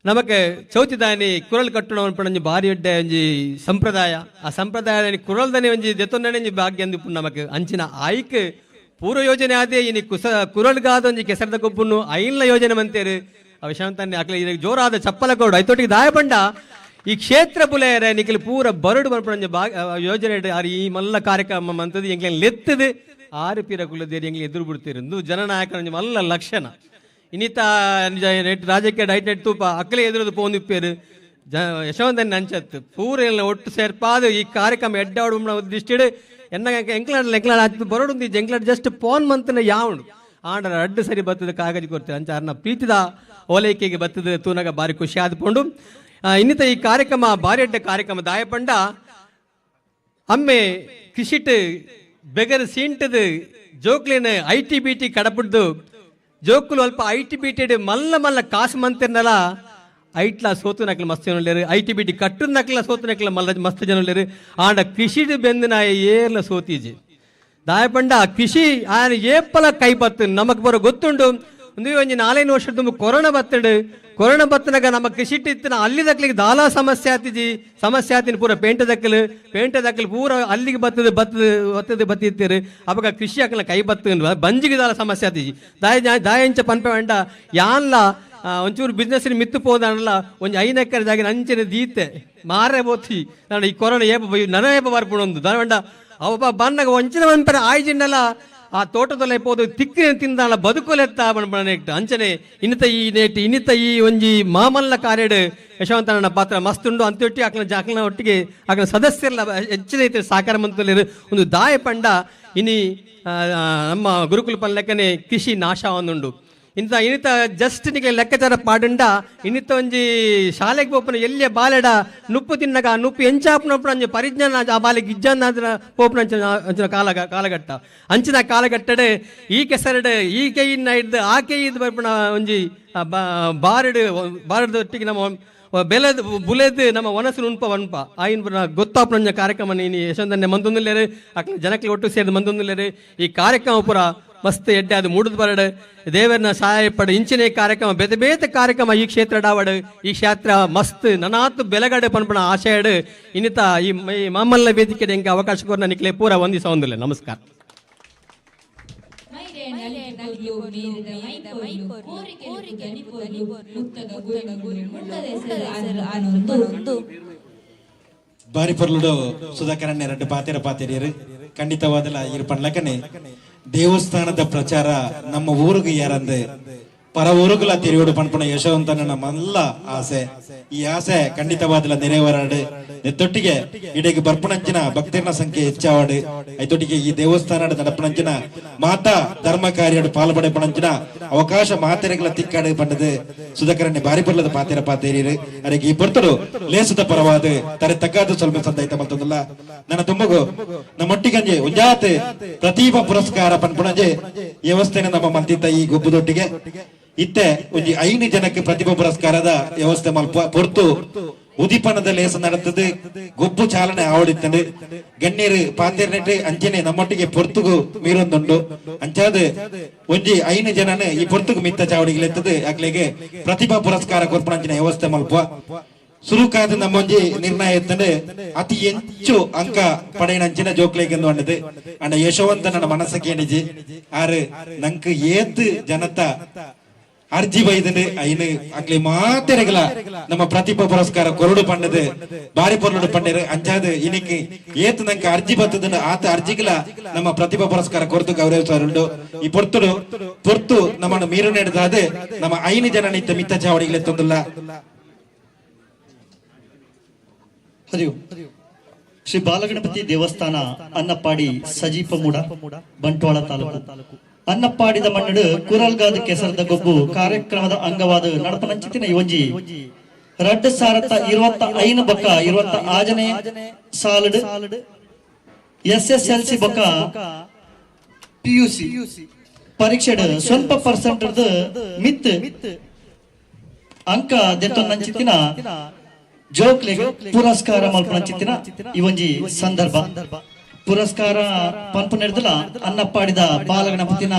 ನಮಕ್ ಚೌತಿದಾನಿ ಕುರಲ್ ಕಟ್ಟುಣ ಒಂಜಿ ಭಾರಿ ಎಡ್ಡೆ ಒಂಜಿ ಸಂಪ್ರದಾಯ. ಆ ಸಂಪ್ರದಾಯ ಕುರಲ್ದನೆ ಒಂಜಿ ದೆತ್ತೊಂದನೆ ಒಂಜಿ ಭಾಗ್ಯ ಅಂದಿಪ್ಪು ನಮಕ್ ಅಂಚಿನ ಆಯ್ಕ್ ಪೂರ್ವ ಯೋಜನೆ ಆದೇ ಇನಿ ಕುಸ ಕುರಲ್ಗಾದ ಒಂಜಿ ಕೆಸರದ ಗೊಬ್ಬನ್ನು ಐನ್ಲ ಯೋಜನೆ ಮಂತೇರು ಆ ವಿಷಯಂತಾನೆ ಅಕ್ಲೆ ಜೋರಾದ ಚಪ್ಪಲ ಕೊಡು ಐತೊಟ್ಟಿಗೆ ದಾಯಪಂಡ ಈ ಕ್ಷೇತ್ರ ಬುಲೆಯರೆ ನಿಖಿಲ್ ಪೂರ ಬರಡು ಬರ್ಪಣ ಯೋಜನೆ ಆರು ಈ ಮಲ್ಲ ಕಾರ್ಯಕ್ರಮ ಮಂತದ್ದು ಎಂಗ್ಲೆ ಲೆತ್ತದು ಆರು ಪೀರ ಕುಲದೇರಿ ಎಂಗ್ಲೆ ಎದುರು ಬಿಡ್ತೀರಿಂದು ಜನನಾಯಕನ ಮಲ್ಲ ಲಕ್ಷಣ ಇನ್ನಿತ ರಾಜಕೀಯ ಡೈಟ್ ನೆಟ್ ತೂಪ ಅಕ್ಕಲೆ ಎದುರದು ಪೋಂದಿಪ್ಪೇರು ಜ ಯಶವಂತನ್ ಅಂಚತ್ತು ಪೂರ ಎಲ್ಲ ಒಟ್ಟು ಸೇರ್ಪಾದು ಈ ಕಾರ್ಯಕ್ರಮ ಎಡ್ಡಾಡು ದೃಷ್ಟಿಡು ಎನ್ನ ಎಂಕ್ಲಾಡ್ ಎಂಕ್ಲಾಡ್ ಆಯ್ತು ಬರೋಡು ಎಂಕ್ಲಾಡ್ ಜಸ್ಟ್ ಪೋನ್ ಮಂತನ ಯಾವುಂಡು ಆಂಡರ ಅಡ್ಡು ಸರಿ ಬತ್ತದ ಕಾಗಜಿ ಕೊಡ್ತಾರೆ ಅಂಚ ಅರ್ನ ಪ್ರೀತಿದ ಓಲೈಕೆಗೆ ಬತ್ತದ ತೂನಗ ಭಾರಿ ಖುಷಿ ಆದ್ಕೊಂಡು ಇನ್ನಿತ ಈ ಕಾರ್ಯಕ್ರಮ ಭಾರಿ ಅಡ್ಡ ಕಾರ್ಯಕ್ರಮ ದಾಯಪಂಡ ಅಮ್ಮೆ ಕೃಷಿಟ್ ಬೆಗರ್ ಸೀಂಟದ ಜೋಕ್ಲಿನ I T B T ಕಡಪುಡ್ದು ಜೋಕುಲು ಅಲ್ಪ I T B T ಮಲ್ಲ ಮಲ್ಲ ಕಾಸು ಮಂತಿರ್ನಲ್ಲ ಐಟ್ಲ ಸೋತು ನಕ್ಲ ಮಸ್ತ್ ಜನ ಉಳ್ಳೇರು I T B T ಕಟ್ಟು ನಕ್ಲ ಸೋತು ನಕ್ಲ ಮಲ್ಲ ಮಸ್ತ್ ಜನ ಉಳ್ಳೇರು ಆಂಡ ಕೃಷಿಡ್ ಬೆಂದಿನ ಏರ್ಲ ಸೋತೀಜಿ ದಾಯಪಂಡ ಕೃಷಿ ಆಯನ ಏಪಲ ಕೈ ಬತ್ತು ನಮಕ್ ಬರೋ ಗೊತ್ತುಂಡು. ಒಂದು ಒಂಜಿ ನಾಲ್ಕೈದು ವರ್ಷದ ತುಂಬ ಕೊರೋನಾ ಬತ್ತಡು. ಕೊರೋನಾ ಬತ್ತನಾಗ ನಮ್ಮ ಕೃಷಿ ಇತ್ತಿನ ಅಲ್ಲಿ ದಕ್ಲಿಗೆ ದಾಲಾ ಸಮಸ್ಯೆ ಆತಿಜಿ, ಸಮಸ್ಯೆ ಆತಿನ ಪೂರ ಪೇಂಟೆ ದಕ್ಕಲು, ಪೇಂಟೆ ದಕ್ಕಲು ಪೂರ ಅಲ್ಲಿಗೆ ಬತ್ತದ ಬತ್ತದ ಬತ್ತದ ಬತ್ತಿತ್ತೀರು. ಅವಾಗ ಕೃಷಿ ಹಾಕಲ ಕೈ ಬತ್ತ ಬಂಜಿಗೆ ದಾಲ ಸಮಸ್ಯೆ ಆತಿಜಿ. ದಾಯ ದಾಯಂಚ ಪನ್ಪೆ ವಂಡ ಯಾನ್ಲ ಒಂಚೂರು ಬಿಸ್ನೆಸ್ ಮಿತ್ತು ಪೋದನಲ್ಲ ಒಂಜಿ 5 ಎಕರೆ ಜಾಗ ಅಂಚನೆ ದೀತೆ ಮಾರೇ ಬೋತಿ. ನಾನು ಈ ಕೊರೋನಾ ಏಪ ನನ ಏಪ ಬರ್ಪುಣೊಂದು ದಾನ ಅವಪ್ಪ ಬನ್ನಾಗ ಒಂಚಿನ ಮನ್ಪರೆ ಆಯ್ಜಿಂಡಲ್ಲ ಆ ತೋಟದಲ್ಲೇ ಪೋದು ತಿಕ್ಕಿನ ತಿಂದಾಳ ಬದುಕೋಲೆತ್ತ ಬಣ್ಣ ಅಂಚನೆ ಇನ್ನಿತ ಈ ನೇಟ್ ಇನ್ನಿತ ಈ ಒಂಜಿ ಮಾಮಲ್ಲ ಕಾರ್ಯಡ್ ಯಶವಂತನ ಪಾತ್ರ ಮಸ್ತುಂಡು ಅಂತೊಟ್ಟಿ ಆಕನ ಜಾಕಲ್ನ ಒಟ್ಟಿಗೆ ಆಕನ ಸದಸ್ಯರೆಲ್ಲ ಹೆಚ್ಚಿನ ಐತೆ ಸಾಕಾರ ಮಂತಲ್ಲಿ ಒಂದು ದಾಯ ಪಂಡ ಇನಿ ನಮ್ಮ ಗುರುಕುಲ ಪಲ್ಲೆಕ್ಕನೆ ಕೃಷಿ ನಾಶ ಒಂದುಂಡು. ಇಂಥ ಇನ್ನಿತ ಜಸ್ಟ್ ನಿಗೆ ಲೆಕ್ಕಾಚಾರ ಪಾಡುಂಡ ಇನ್ನಿತ ಒಂಜಿ ಶಾಲೆಗೆ ಪೋಪನ ಎಲ್ಲಿಯ ಬಾಲೆಡ ನುಪ್ಪು ತಿನ್ನಗ ನುಪ್ಪು ಎಂಚಾಪನಪ್ಪು ಅಂಜಿ ಪರಿಜ್ಞಾನ ಆ ಬಾಲೆಗೆ ಗಿಜ್ಜಾನ ಪೋಪನ ಅಂಚಿನ ಅಂಚಿನ ಕಾಲ ಕಾಲಘಟ್ಟ ಅಂಚಿನ ಕಾಲಘಟ್ಟಡೆ ಈ ಕೆಸರಡೆ ಈ ಕೈಯಿನ ಹಿಡ್ದು ಆ ಕೈ ಇದು ಬರ್ಪಣ ಒಂಜಿ ಬಾರಡು ಬಾರದೊಟ್ಟಿಗೆ ನಮ್ಮ ಬೆಲೆದ್ ಬುಲೆದ್ ನಮ್ಮ ವನಸು ಉನ್ಪ ವನ್ಪ ಆಯಿನ ಗೊತ್ತಾಪನಂಜ ಕಾರ್ಯಕ್ರಮ ನೀನು ಯಶವಂತನ್ನೇ ಮಂದೊಂದುಲ್ಲೇರು ಅಕ್ಲ ಜನಕ್ಕೆ ಒಟ್ಟು ಸೇರಿದ ಮಂದೊಂದುಲ್ಲೇರು. ಈ ಕಾರ್ಯಕ್ರಮ ಪೂರ ಮಸ್ತ್ ಎಡ್ಡೆ ಅದು ಮೂಡುದು ಬರಡು ದೇವರನ್ನ ಸಹಾಯ ಪಡು ಇಂಚಿನ ಕಾರ್ಯಕ್ರಮ ಬೇತೆ ಬೇತೆ ಕಾರ್ಯಕ್ರಮ ಈ ಕ್ಷೇತ್ರ ಡಾವಡು ಈ ಕ್ಷೇತ್ರ ಮಸ್ತ್ ನನಾತು ಬೆಲಗಡೆ ಪನ್ಪಣ ಆಶಯಡು ಇನ್ನಿತ ಈ ಮಾಮಲ್ಲ ವೇದಿಕೆ ಎಂಕ ಅವಕಾಶ ಕೊರ ನಿಕ್ಲೆ ಪೂರ ವಂದಿಸ ಒಂದಿಲ್ಲ. ನಮಸ್ಕಾರ. ಬಾರಿ ಪರ್ಲುಡು ಸುಧಾಕರಣ್ಯ ಎರಡು ಪಾತೆರ ಪಾತೆರಿಯರು ಖಂಡಿತವಾದಲ ಇರು ಪಣ್ಲಕನೆ ದೇವಸ್ಥಾನದ ಪ್ರಚಾರ ನಮ್ಮ ಊರಿಗೆ ಯಾರಂದೆ ಪರ ಊರುಗಳ ತಿರುಗೋಡು ಪಣ್ಪಣ ಯಶವಂತನ ನಮ್ಮೆಲ್ಲ ಆಸೆ. ಈ ಆಸೆ ಖಂಡಿತವಾದಲ ನೆರೆವರಾಡು ನೆತ್ತೊಟ್ಟಿಗೆ ಇಡೆಗೆ ಬರ್ಪಣಂಚಿನ ಭಕ್ತರನ ಸಂಖ್ಯೆ ಹೆಚ್ಚಾವಾಡು. ಐತೊಟ್ಟಿಗೆ ಈ ದೇವಸ್ಥಾನದ ನಡಪಣಂಚಿನ ಮಾತಾ ಧರ್ಮ ಕಾರ್ಯಡು ಪಾಲ್ಪಡೆ ಪಣಂಚಿನ ಅವಕಾಶ ಮಾತೆರೆಗಳ ತಿಕ್ಕಾಡು ಪಂಡದು ಸುಧಾಕರಣ್ಯ ಬಾರಿ ಪರ್ಲದ ಪಾತೆರ ಪಾತೇರಿರು. ಅರೆಗೆ ಈ ಪೊರ್ತಡು ಲೇಸದ ಪರವಾದ ತರೆ ತಗ್ಗಾದ ಸ್ವಲ್ಪ ಸಂದಾಯ್ತ ಮತ್ತೊಂದಲ್ಲ ನನ್ನ ತುಂಬಗು ನಮ್ಮೊಟ್ಟಿಗಂಜೆ ಒಂಜಾತ್ ಪ್ರತಿಭಾ ಪುರಸ್ಕಾರ ಪನ್ಪಣಂಜೆ ವ್ಯವಸ್ಥೆನ ನಮ್ಮ ಮಂತಿತ್ತ ಈ ಗೊಬ್ಬುದೊಟ್ಟಿಗೆ ಇತ್ತೆ ಒಂಜಿ 5 ಜನಕ್ಕೆ ಪ್ರತಿಭಾ ಪುರಸ್ಕಾರದ ವ್ಯವಸ್ಥೆ ಮಲ್ಪ ಪೊರ್ತು ಉದಿಪನದ ಲೇಸ ನಡೆತದೆ ಗೊಬ್ಬು ಚಾಲನೆ ಆವಡಿತ್ತಂಡು ಗಣ್ಯರು ಪಾತೆರ್ನೆಟ್ ಅಂಚನೆ ನಮ್ಮೊಟ್ಟಿಗೆ ಪೊರ್ತುಗು ಮೀರೊಂದುಂಡು ಅಂಚಾದ ಒಂಜಿ 5 ಜನನ ಈ ಪೊರ್ತುಗು ಮಿತ್ತ ಚಾವಡಿಗಲೆತ್ತದು ಅಕ್ಲೆಗೆ ಪ್ರತಿಭಾ ಪುರಸ್ಕಾರ ಕೊರ್ಪಣಂಚಿನ ವ್ಯವಸ್ಥೆ ಮಲ್ಪ ಸುರುಕಾದ ನಮ್ಮೊಂಜಿ ನಿರ್ಣಯ ಎತ್ತಂಡು ಅತಿ ಹೆಚ್ಚು ಅಂಕ ಪಡೆಯಣಂಚಿನ ಜೋಕ್ಲೇಗೆ ಅಂಡದು ಅಂಡ ಯಶವಂತನ ಮನಸ್ಸ ಕೇಣಿಜಿ ಆರು ನಂಕ್ ಏತ್ ಜನತ ಅರ್ಜಿ ಬೈದಂಡು ಐನು ಅಕ್ಲಿ ಮಾತೆರೆಗಲ ನಮ್ಮ ಪ್ರತಿಭಾ ಪುರಸ್ಕಾರ ಕೊರಡು ಪಂಡದು ಬಾರಿ ಪೊರಡು ಪಂಡರು ಅಂಚಾದ ಇನಿಕ್ ಏತ್ ನಂಕ ಅರ್ಜಿ ಬತ್ತದನ್ನು ಆತ ಅರ್ಜಿಗಳ ನಮ್ಮ ಪ್ರತಿಭಾ ಪುರಸ್ಕಾರ ಕೊರತು ಗೌರವಿಸಾರುಂಡು. ಈ ಪೊರ್ತುಡು ಪೊರ್ತು ನಮ್ಮನ್ನು ಮೀರು ನಡೆದಾದ ನಮ್ಮ 5 ಜನ ನಿತ್ತ ಮಿತ್ತ ಚಾವಡಿಗಳೆತ್ತೊಂದಿಲ್ಲ. ಹರಿವು ಶ್ರೀ ಬಾಲಗಣಪತಿ ದೇವಸ್ಥಾನ ಅನ್ನಪ್ಪಾಡಿ ಸಜೀಪಮೂಡ ಬಂಟ್ವಾಳ ತಾಲೂಕು ಅನ್ನಪ್ಪಾಡಿದ ಮಣ್ಣಡು ಕುರಲ್ಗಾದ ಕೆಸರದ ಗೊಬ್ಬು ಕಾರ್ಯಕ್ರಮದ ಅಂಗವಾದ ನಡಪನಂಚಿತಿನ ಒಂಜಿ 2025 ಬೊಕ್ಕ 26ನೇ ಸಾಲುಡು SSLC ಬೊಕ್ಕ PUC ಪರೀಕ್ಷೆ ಸ್ವಲ್ಪ ಪರ್ಸೆಂಟ್ ಮಿತ್ ಅಂಕ ದೆತ್ತೊಂದಂಚಿತಿನ ಜೋಕ್ಲೆಗ್ ಪುರಸ್ಕಾರ ಮಲ್ಪನಂಚಿತ್ತಿನ ಈ ಒಂಜಿ ಸಂದರ್ಭ ಪುರಸ್ಕಾರ ಪಂಪು ನಡೆದಲ ಅನ್ನಪ್ಪಾಡಿದ ಬಾಲಗಣಪತಿನ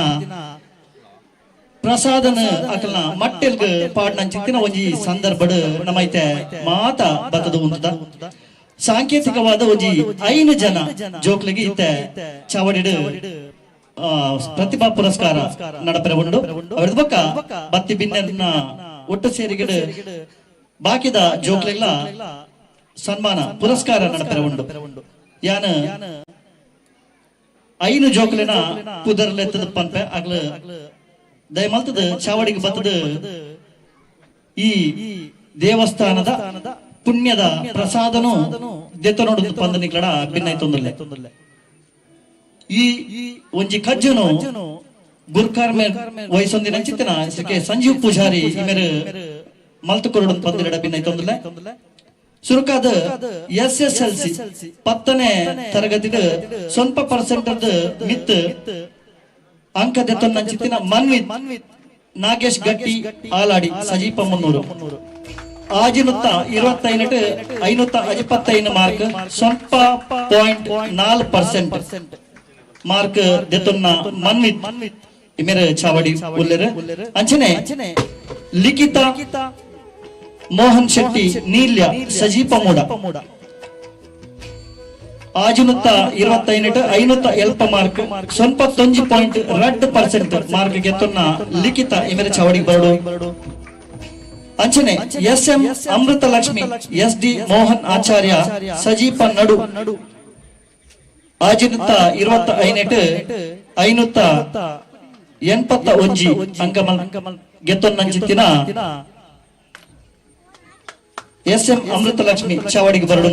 ಪ್ರಸಾದನ ಅಕಲ್ನ ಮಟ್ಟೆಲ್ಗ್ ಪಾಡ್ನಂಚಿತ್ತಿನ ಒಂಜಿ ಸಂದರ್ಭಡ್ ನಮೈತೆ ಮಾತ ಬತ್ತದ ಉಂತದ ಸಾಂಕೇತಿಕವಾದ ಒಂಜಿ 5 ಜನ ಜೋಕ್ಲೆಗ್ ಇತ್ತೆ ಚಾವಡಿಡ್ ಪ್ರತಿಭಾ ಪುರಸ್ಕಾರ ನಡಪರೆ ಉಂಡು. ಅವರದ ಬೊಕ್ಕ ಬತ್ತಿ ಬಿನ್ನೆರ್ನ ಒಟ್ಟು ಸೇರಿಗೆಡ್ ಬಾಕಿದ ಜೋಕ್ಲೆಲ್ಲ ಸನ್ಮಾನ ಪುರಸ್ಕಾರ ನಡಪರೆ ಉಂಡು. ಯಾನ 5 ಜೋಕ್ಲೆನ ಪುದರ್ಲೆತ್ತದ ಪನ್ಪೆ ಅಗ್ಲ ದಯಮಲ್ತದ ಚಾವಡಿಗೆ ಬತ್ತದ ಈ ದೇವಸ್ಥಾನದ ಪುಣ್ಯದ ಪ್ರಸಾದನು ದೆತ್ತ ನೋಡು ಪಂದನಿಗ್ಲಡ ಭಿನ್ನೈತೊಂದುಲ್ಲೆ. ಈ ಒಂಜಿ ಕಜ್ಜನು ಗುರ್ಕಾರ್ಮೆ ವಯಸ್ಸೊಂದಿನ ಚಿತ್ತನ ಶ್ರೀ ಸಂಜೀವ್ ಪೂಜಾರಿ ಇಮೇರು ಮಲ್ತುಕೊರಡು ಪಂದಿರಡ ಭಿನ್ನೈತೊಂದುಲ್ಲೆ. ಸುರುಕಾದ SSLC 10ನೇ ತರಗತಿದ ಸ್ವಲ್ಪ ಪರ್ಸೆಂಟ್ ಮಿತ್ ಅಂಕ ದೆತ್ತೊಂದಂಚಿತ್ತಿನ ಮನ್ವಿತ್ ನಾಗೇಶ್ ಗಟ್ಟಿ ಆಲಾಡಿ ಸಜೀಪ 300 ಆಜಿನುತ್ತ 25 525 ಮಾರ್ಕ್ ಸ್ವಲ್ಪ 0.4% ಮಾರ್ಕ್ ದೆತ್ತೊನ್ನ ಮನ್ವಿತ್ ಇಮೇರ ಚಾವಡಿ ಉಲ್ಲೆರ್ ಅಂಚನೆ ಲಿಖಿತ ಮೋಹನ್ ಶೆಟ್ಟಿ ನೀಲ್ಯ ಸಜೀಪ ಮೂಡ ಆಜಿನುತ್ತ 25 570 ಮಾರ್ಕ್ 9.2% ಮಾರ್ಕ್ ಗೆತ್ತೊನ್ನ ಲಿಖಿತ ಇಮೇರ ಚಾವಡಿ ಬರಡು ಅಂಚನೆ S M Amrutha Lakshmi S D Mohan Acharya Sajeepa Nadu ಆಜಿನುತ್ತ 25 581 ಅಂಕಮಲ್ ಗೆತ್ತೊನ್ನಂಚಿತ್ತಿನ ಎಸ್ ಎಂ ಅಮೃತ ಲಕ್ಷ್ಮಿ ಚಾವಡಿಗೆ ಬರಡು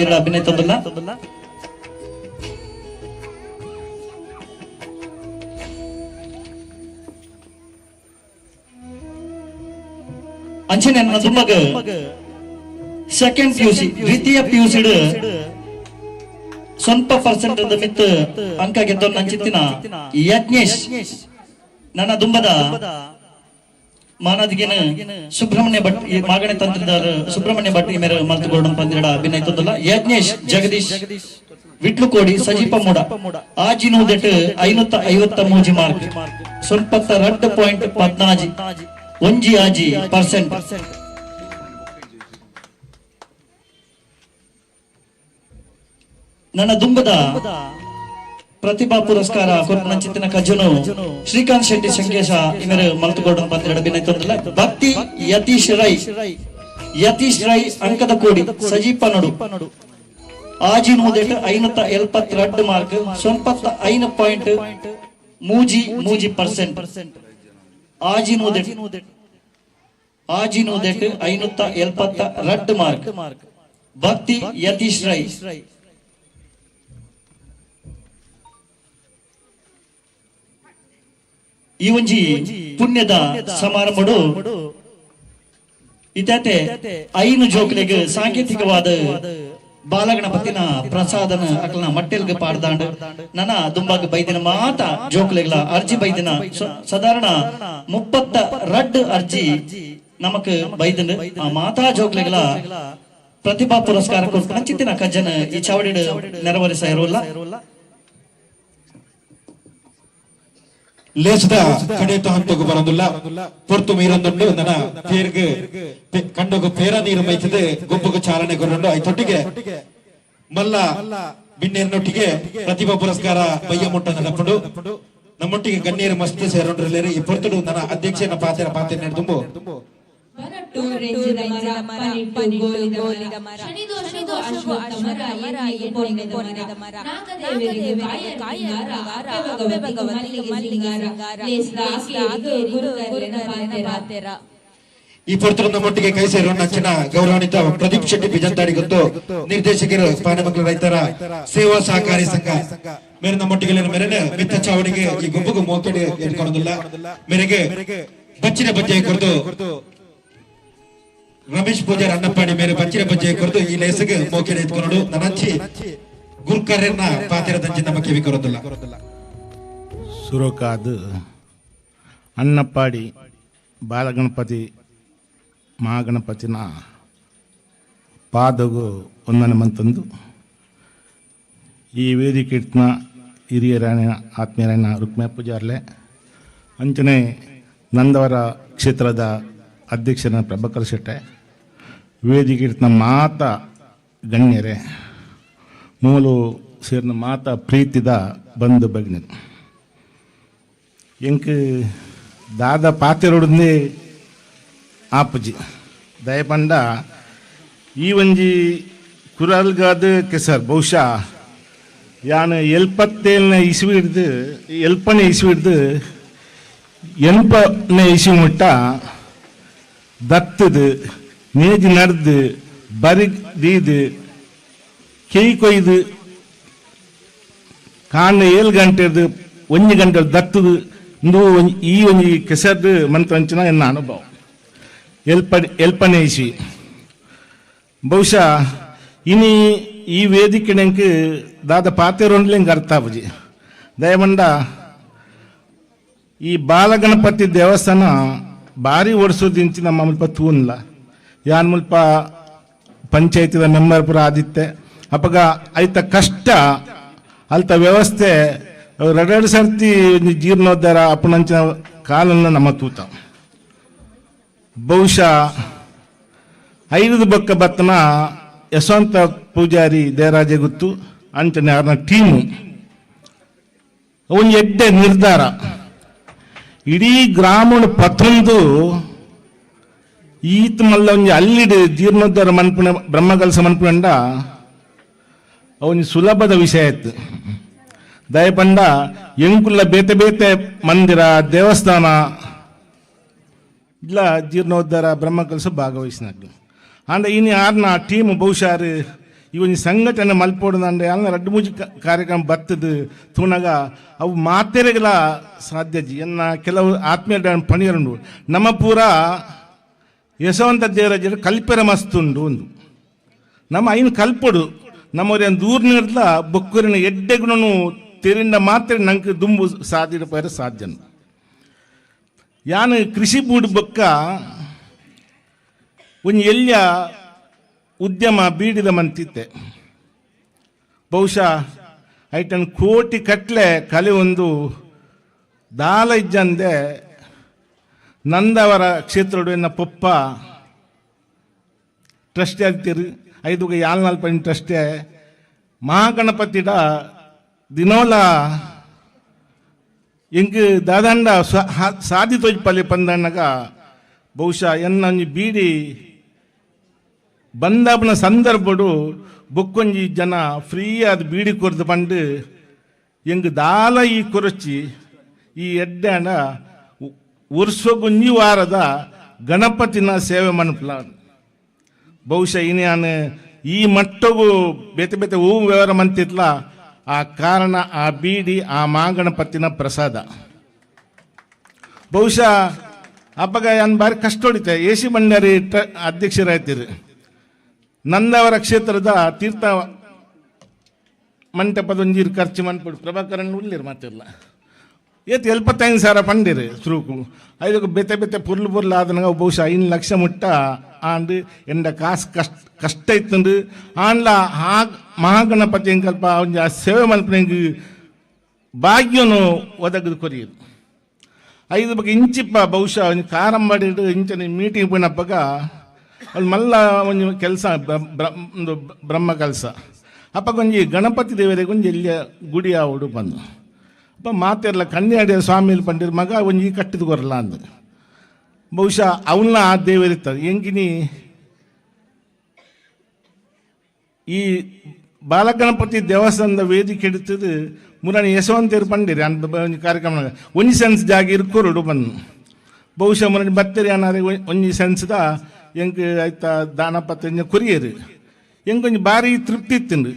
ಎರಡ ಅಭಿನಯ ತಂದಲ್ಲ. ಅಂಚನೆ ನನ್ನ ದುಮ್ಮಗ ಸೆಕೆಂಡ್ ಪಿಯುಸಿ ದ್ವಿತೀಯ ಪಿಯುಸಿ ಸ್ವಲ್ಪ ಪರ್ಸೆಂಟ್ ಮಿತ್ ಅಂಕ ಗೆದ್ದೊನ್ನಂಚಿತ್ತಿನ ಯಜ್ಞೇಶ್ ನನ್ನ ದುಂಬದ ಮಾನದಿಗಿನ ಸುಬ್ರಹ್ಮಣ್ಯ ಭಟ್ ಈ ಮಾಗಣೆ ತಂತ್ರದಾರ ಸುಬ್ರಹ್ಮಣ್ಯ ಭಟ್ ಈ ಮೇರೆ ಮಲ್ತುಗೋಡನ್ ಪಂದಿರಡ ಅಭಿನಯ ತಂದಲ್ಲ. ಯಜ್ಞೇಶ್ ಜಗದೀಶ್ ವಿಟ್ಲುಕೋಡಿ ಸಜೀಪ ಮೂಡ ಆಜಿನೂದೆಟ್ 553 ಮಾರ್ಕ್ 2.14 ಒಂಜಿ ಆಜಿ ಪರ್ಸೆಂಟ್. ನನ್ನ ದುಂಬದ ಪ್ರತಿಭಾ ಪುರಸ್ಕಾರ ಕೊರ್ಪನಂಚಿತ್ತಿನ ಕಜ್ಜನು ಶ್ರೀಕಾಂತ್ ಶೆಟ್ಟಿ ಶಂಕೇಶ ಇವರು ಮಲ್ತುಗೋಡನ್ ಪಂದಿರಡ ಅಭಿನಯ ತಂದಲ್ಲ. ಭಕ್ತಿ ಯತೀಶ್ ರೈ ಯತೀಶ್ ರೈ ಅಂಕದ ಕೋಡಿ ಸಜೀಪ ನಡು ಆಜಿನೂದೆಟ್ 572 ಮಾರ್ಕ್ 95.33% ಆಜಿನೂದೆಟ್ 572 ಮಾರ್ಕ್ ಭಕ್ತಿ ಯತೀಶ್ ರೈ. ಈ ಒಂಜಿ ಪುಣ್ಯದ ಸಮಾರಂಭಡು ಇತತೆ 5 ಜೋಕ್ಲೆಗ್ ಸಾಂಕೇತಿಕವಾದ ಬಾಲಗಣಪತಿನ ಪ್ರಸಾದನ ಅಕಲ್ನ ಮಟ್ಟೆಲ್ಗೆ ಪಾಡ್ದಾಂಡ್ ನನ ದುಂಬಾಗ ಬೈದಿನ ಮಾತ ಜೋಕ್ಲೆಗ್ಲ ಅರ್ಜಿ ಬೈದಿನ ಸಾಧಾರಣ 32 ಅರ್ಜಿ ನಮಕ್ ಬೈದಿನ ಆ ಮಾತಾ ಜೋಕ್ಲೆಗ್ಲ ಪ್ರತಿಭಾ ಪುರಸ್ಕಾರ ಕೊಟ್ಟು ಅಂಚಿತ್ತಿನ ಕಜ್ಜನ ಈ ಚಾವಡಿ ನೆರವರಿಸ ಇರೋಲ್ಲ. ಲೇಸದ ಕಡೆತ ಹಂತಗು ಬರಂದುಲ್ಲ ಪೊರ್ತು ಮೀರೊಂದುಂಡು ನನ್ನ ಪೇರ್ಗ್ ಕಂಡಗು ಪೇರ ನೀರು ಮೈತದೆ ಗೊಬ್ಬಗು ಚಾಲನೆ ಕೊರೊಂಡು ಐತೊಟ್ಟಿಗೆ ಮಲ್ಲ ಬಿನ್ನೇರಿನೊಟ್ಟಿಗೆ ಪ್ರತಿಭಾ ಪುರಸ್ಕಾರ ಬಯ್ಯ ಮುಟ್ಟ ನಡಪುಂಡು ನಮ್ಮೊಟ್ಟಿಗೆ ಗಣ್ಯರು ಮಸ್ತ್ ಸೇರೊಂಡ್ರಲ್ಲೇರು ಈ ಪೊರ್ತುಡು ನನ್ನ ಅಧ್ಯಕ್ಷನ ಪಾತೆರ ಪಾತೆ ನಡೆದುಂಬು ಈ ಪೊರ್ತುಡು ನಮ್ಮೊಟ್ಟಿಗೆ ಕೈ ಸೇರೋಣ ಅಂಚಿನ ಗೌರವಾನ್ವಿತ ಪ್ರದೀಪ್ ಶೆಟ್ಟಿ ಬಿಜಂತಾಡಿ ಗೊತ್ತು ನಿರ್ದೇಶಕರು ಪಾನಮಂಗಲ ರೈತರ ಸೇವಾ ಸಹಕಾರಿ ಸಂಘ ಮೇರೆ ನಮ್ಮೊಟ್ಟಿಗೆ ಮೇರೆನೆ ಮಿತ್ತ ಚಾವಡಿಗೆ ಈ ಗುಂಪುಗೂ ಮೋಕೆಡೆ ಎತ್ಕೊಳ್ಳೋದಿಲ್ಲ ಮೇರೆಗೆ ಬಚ್ಚಿನ ಬಜ್ಜೆ ಕೊರತು ರಮೇಶ್ ಪೂಜಾರಿ ಅಣ್ಣಪ್ಪಾಡಿ ಮೇರೆ ಬಚ್ಚಿನ ಬಜ್ಜೆ ಕೊರತು ಈ ಲೇಸಗೆ ಮೋಕೆಡೆ ಎತ್ಕೊಂಡು ನನಂಚಿ ಗುರ್ಕರ್ನ ಪಾತಿರದಂಚಿ ನಮ್ಮ ಕಿವಿ ಕೊರೋದಿಲ್ಲ. ಸುರೋಕಾದ ಅಣ್ಣಪ್ಪಾಡಿ ಬಾಲಗಣಪತಿ ಮಹಾಗಣಪತಿನ ಪಾದಗು ಒಂದನೆ ಮಂತಂದು ಈ ವೇದಿಕೆ ಹಿರಿಯರಾಯಣ ಆತ್ಮೀಯರಾಯಣ ರುಕ್ಮ್ಯಾ ಪೂಜಾರ್ಲೆ ಅಂಚನೆ ನಂದವರ ಕ್ಷೇತ್ರದ ಅಧ್ಯಕ್ಷನ ಪ್ರಭಾಕರ್ ಶೆಟ್ಟೆ ವೇದಿಕೆ ಮಾತ ಗಣ್ಯರೇ ಮೂಲು ಸೇರಿನ ಮಾತ ಪ್ರೀತಿದ ಬಂಧು ಭಗಿನಿ ಎಂಕ್ ದಾದ ಪಾತೆರೊಡಂದೇ ಆಪುಜಿ ದಯಪಂಡ ಈ ಒಂಜಿ ಕುರಲ್ಗಾದ ಕೆಸರ್ ಬಹುಶಃ ಯಾನು 77ನೇ ಇಸ್ವಿ ಹಿಡ್ದು 7ನೇ ಇಸ್ವಿ ಹಿಡ್ದು 8ನೇ ಇಸ್ವಿ ಮುಟ್ಟ ದತ್ತದು ನೇಜಿ ನಡೆದು ಬರಿ ದೀದು ಕೇಯ್ ಕೊಯ್ದು ಕಾಣ 7 ಗಂಟೆದು 1 ಗಂಟೆ ದತ್ತದು ಇಂದು ಈ ಒಂಜಿ ಕೆಸರ್ದು ಮಂತ್ರಂಚಿನ ಎನ್ನ ಅನುಭವ 7ನೇ ಇಸ್ವಿ ಬಹುಶಃ ಇನಿ ಈ ವೇದಿಕೆ ನೆಂಕ್ ದಾದ ಪಾತೆರೊಂಡ್ಲೆ ಎಂಕ್ ಅರ್ಥ ಆಪುಜಿ ದಯಮಂಡ ಈ ಬಾಲಗಣಪತಿ ದೇವಸ್ಥಾನ ಭಾರಿ ವರ್ಷದಿಂಚಿ ನಮ್ಮ ಮುಲ್ಪ ತೂನ್ಲ ಯಾನ್ ಮುಲ್ಪ ಪಂಚಾಯತಿದ ಮೆಂಬರ್ ಪುರ ಆದಿತ್ತೆ ಅಪಗ ಐತ ಕಷ್ಟ ಅಲ್ತ ವ್ಯವಸ್ಥೆ ರಡರಡು ಸರ್ತಿ ಒಂಜಿ ಜೀರ್ಣೋದ್ಧಾರ ಅಪ್ಪನಂಚಿನ ಕಾಲನ್ನ ನಮ್ಮ ತೂತ. ಬಹುಶಃ ಐದು ಬೊಕ್ಕ ಬತ್ತನ ಯಶವಂತ ಪೂಜಾರಿ ದೇವರಾಜ ಗುತ್ತು ಅಂಚನೆ ಅವರ ಟೀಮು ಒಂಜಿ ಎಡ್ಡೆ ನಿರ್ಧಾರ. ಇಡೀ ಗ್ರಾಮಣ ಪತ್ತೊಂದು ಈತ ಮಲ್ಲ ಒಂಜಿ ಅಲ್ಲಿಡು ಜೀರ್ಣೋದ್ಧಾರ ಮನ್ಪುಣ ಬ್ರಹ್ಮಕಲಸ ಮನ್ಪುಂಡ ಅವನಿ ಸುಲಭದ ವಿಷಯ ಆಯ್ತು. ದಯಪಂಡ ಎಂಕುಲ್ಲ ಬೇತೆ ಬೇತೆ ಮಂದಿರ ದೇವಸ್ಥಾನ ಇಲ್ಲ ಜೀರ್ಣೋದ್ಧಾರ ಬ್ರಹ್ಮಕಲಸ ಭಾಗವಹಿಸಿನಾಗ್ಲು. ಅಂಡ ಇನ್ನು ಯಾರನ್ನ ಟೀಮ್ ಬಹುಶಃ ಈ ಒಂಜಿ ಸಂಘಟನೆ ಮಲ್ಪೋಡುದಂಡೆ ಅಲ್ಲ ರಡ್ಡು ಮೂಜಿ ಕಾರ್ಯಕ್ರಮ ಬತ್ತದು ತೂನಗ ಅವು ಮಾತೆರೆಗಳ ಸಾಧ್ಯ ಜಿ ಎನ್ನ ಕೆಲವು ಆತ್ಮೀಯ ಪಣಿಯರುಂಡು. ನಮ್ಮ ಪೂರ ಯಶವಂತ ದೇವರಾಜರು ಕಲ್ಪೆರ ಮಸ್ತುಂಡು ಒಂದು ನಮ್ಮ ಐನು ಕಲ್ಪೊಡು ನಮ್ಮವರೇನು ದೂರ ನೀಡ್ಲ ಬೊಕ್ಕೂರಿನ ಎಡ್ಡೆಗುಣನು ತೆರಿಂದ ಮಾತ್ರ ನಂಗೆ ದುಂಬು ಸಾಧ್ಯ ಪೈರ ಸಾಧ್ಯ. ಯಾನು ಕೃಷಿ ಬೂಡು ಬೊಕ್ಕ ಒಂಜಿ ಎಲ್ಲಿಯ ಉದ್ಯಮ ಬೀಡಿದ ಮಂತಿತ್ತೆ. ಬಹುಶಃ ಐಟನ್ ಕೋಟಿ ಕಟ್ಲೆ ಕಲೆ ಒಂದು ದಾಲ ಇಜ್ಜಂದೆ ನಂದವರ ಕ್ಷೇತ್ರಡು ಎನ್ನ ಪೊಪ್ಪ ಟ್ರಸ್ಟಿ ಆಗ್ತೀರಿ ಐದುಗ ಯಾಲ್ನಾಲ್ ಪೈನ್ ಟ್ರಸ್ಟೇ ಮಹಾಗಣಪತಿಡ ದಿನೋಲ ಎಂಕ್ ದಾದಾಂಡ ಸಾಧಿ ತೋಜ್ಪಲ್ಲಿ ಪಂದಣ್ಣಗ ಬಹುಶಃ ಎನ್ನ ಒಂಜಿ ಬೀಡಿ ಬಂದಾಪನ ಸಂದರ್ಭಡು ಬೊಕ್ಕೊಂಜಿ ಜನ ಫ್ರೀ ಆದ ಬೀಡಿ ಕೊರ್ದು ಪಂಡು ಎಂಗ್ ದಾಲ ಈ ಕೊರಚಿ ಈ ಎಡ್ಡಾಂಡ ವರ್ಷಗೊಂಜಿ ವಾರದ ಗಣಪತಿನ ಸೇವೆ ಮನ್ಪುಲ. ಬಹುಶಃ ಇನ್ಯಾನು ಈ ಮಟ್ಟಗೂ ಬೇತೆ ಬೇತೆ ಹೂವು ವ್ಯವಹಾರ ಮಂತಿತ್ಲ ಆ ಕಾರಣ ಆ ಬೀಡಿ ಆ ಮಾಗಣಪತಿನ ಪ್ರಸಾದ. ಬಹುಶಃ ಅಪ್ಪಗ ಯಾನ್ ಬಾರಿ ಕಷ್ಟ ಹೊಡಿತೆ. ಎ ಸಿ ಭಂಡಾರಿ ಅಧ್ಯಕ್ಷರಾಯ್ತಿರು. ನಂದವರ ಕ್ಷೇತ್ರದ ತೀರ್ಥ ಮಂಟಪದ ಒಂಜೀರು ಖರ್ಚು ಮನ್ಪುಡು ಪ್ರಭಾಕರನ್ ಉಳ್ಳಿರು ಮಾತಿರ್ಲ ಏತ್ 75,000 ಪಂಡಿರು ಸುರುಕು ಐದಕ್ಕೆ ಬೇತೆ ಬೇತೆ ಪುರ್ಲು ಪುರ್ಲು ಆದನಾಗ ಬಹುಶಃ 5 ಲಕ್ಷ ಮುಟ್ಟ ಆಂಡ್ ಎಂಡ ಕಾಸು ಕಷ್ಟ ಕಷ್ಟ ಇತ್ತಂದು ಆಂಡ್ಲ ಆ ಮಹಾಗಣಪತಿ ಎಂಕಲ್ಪ ಒಂಜಿ ಆ ಸೇವೆ ಮಲ್ಪನೆಂಗ್ ಭಾಗ್ಯನು ಒದಗದು ಕೊರಿಯದು. ಐದು ಬಗ್ಗೆ ಇಂಚಿಪ್ಪ ಬಹುಶಃ ಒಂಜಿ ಕಾರಂಬಾಡಿ ಇಂಚನೆ ಮೀಟಿಂಗ್ ಪೋಯಿನಪ್ಪಗ ಅಲ್ಲಿ ಮಲ್ಲ ಒಂಜಿ ಕೆಲಸ ಒಂದು ಬ್ರಹ್ಮ ಕೆಲಸ ಅಪ್ಪಗೊಂಜಿ ಒಂಜಿ ಗಣಪತಿ ದೇವರಿಗೆ ಒಂಜಿ ಎಲ್ಲಿಯ ಗುಡಿ ಆವಡು ಬಂದು ಅಪ್ಪ ಮಾತಿರಲ್ಲ ಕನ್ಯಾಡಿಯ ಸ್ವಾಮಿಲಿ ಪಂಡಿರ ಮಗ ಒಂಜಿ ಕಟ್ಟಿದ ಕೊರಲ್ಲ ಅಂದ. ಬಹುಶಃ ಅವನ್ನ ಆ ದೇವರಿರ್ತಾರೆ ಎಂಕಿನಿ ಈ ಬಾಲಗಣಪತಿ ದೇವಸ್ಥಾನದ ವೇದಿಕೆ ಹಿಡಿತದು ಮುರಾಣಿ ಯಶವಂತರು ಪಂಡಿರಿ ಅಂತ ಒಂಜಿ ಕಾರ್ಯಕ್ರಮ ಒಂಜಿ ಸೆನ್ಸ್ ಜಾಗ ಇರ್ಕೊರಡು ಬಂದು ಬಹುಶಃ ಮುರಾಣಿ ಬತ್ತರಿ ಅನ್ನಾರೆ ಒಂಜಿ ಸೆನ್ಸ್ದ ಎಂಕ್ ಆಯ್ತಾ ದಾನಪತ್ರ ಇಂಜ ಕೊರಿಯರು ಎಂಕೊಂಜಿ ಭಾರಿ ತೃಪ್ತಿ ಇತ್ತಿಂಡು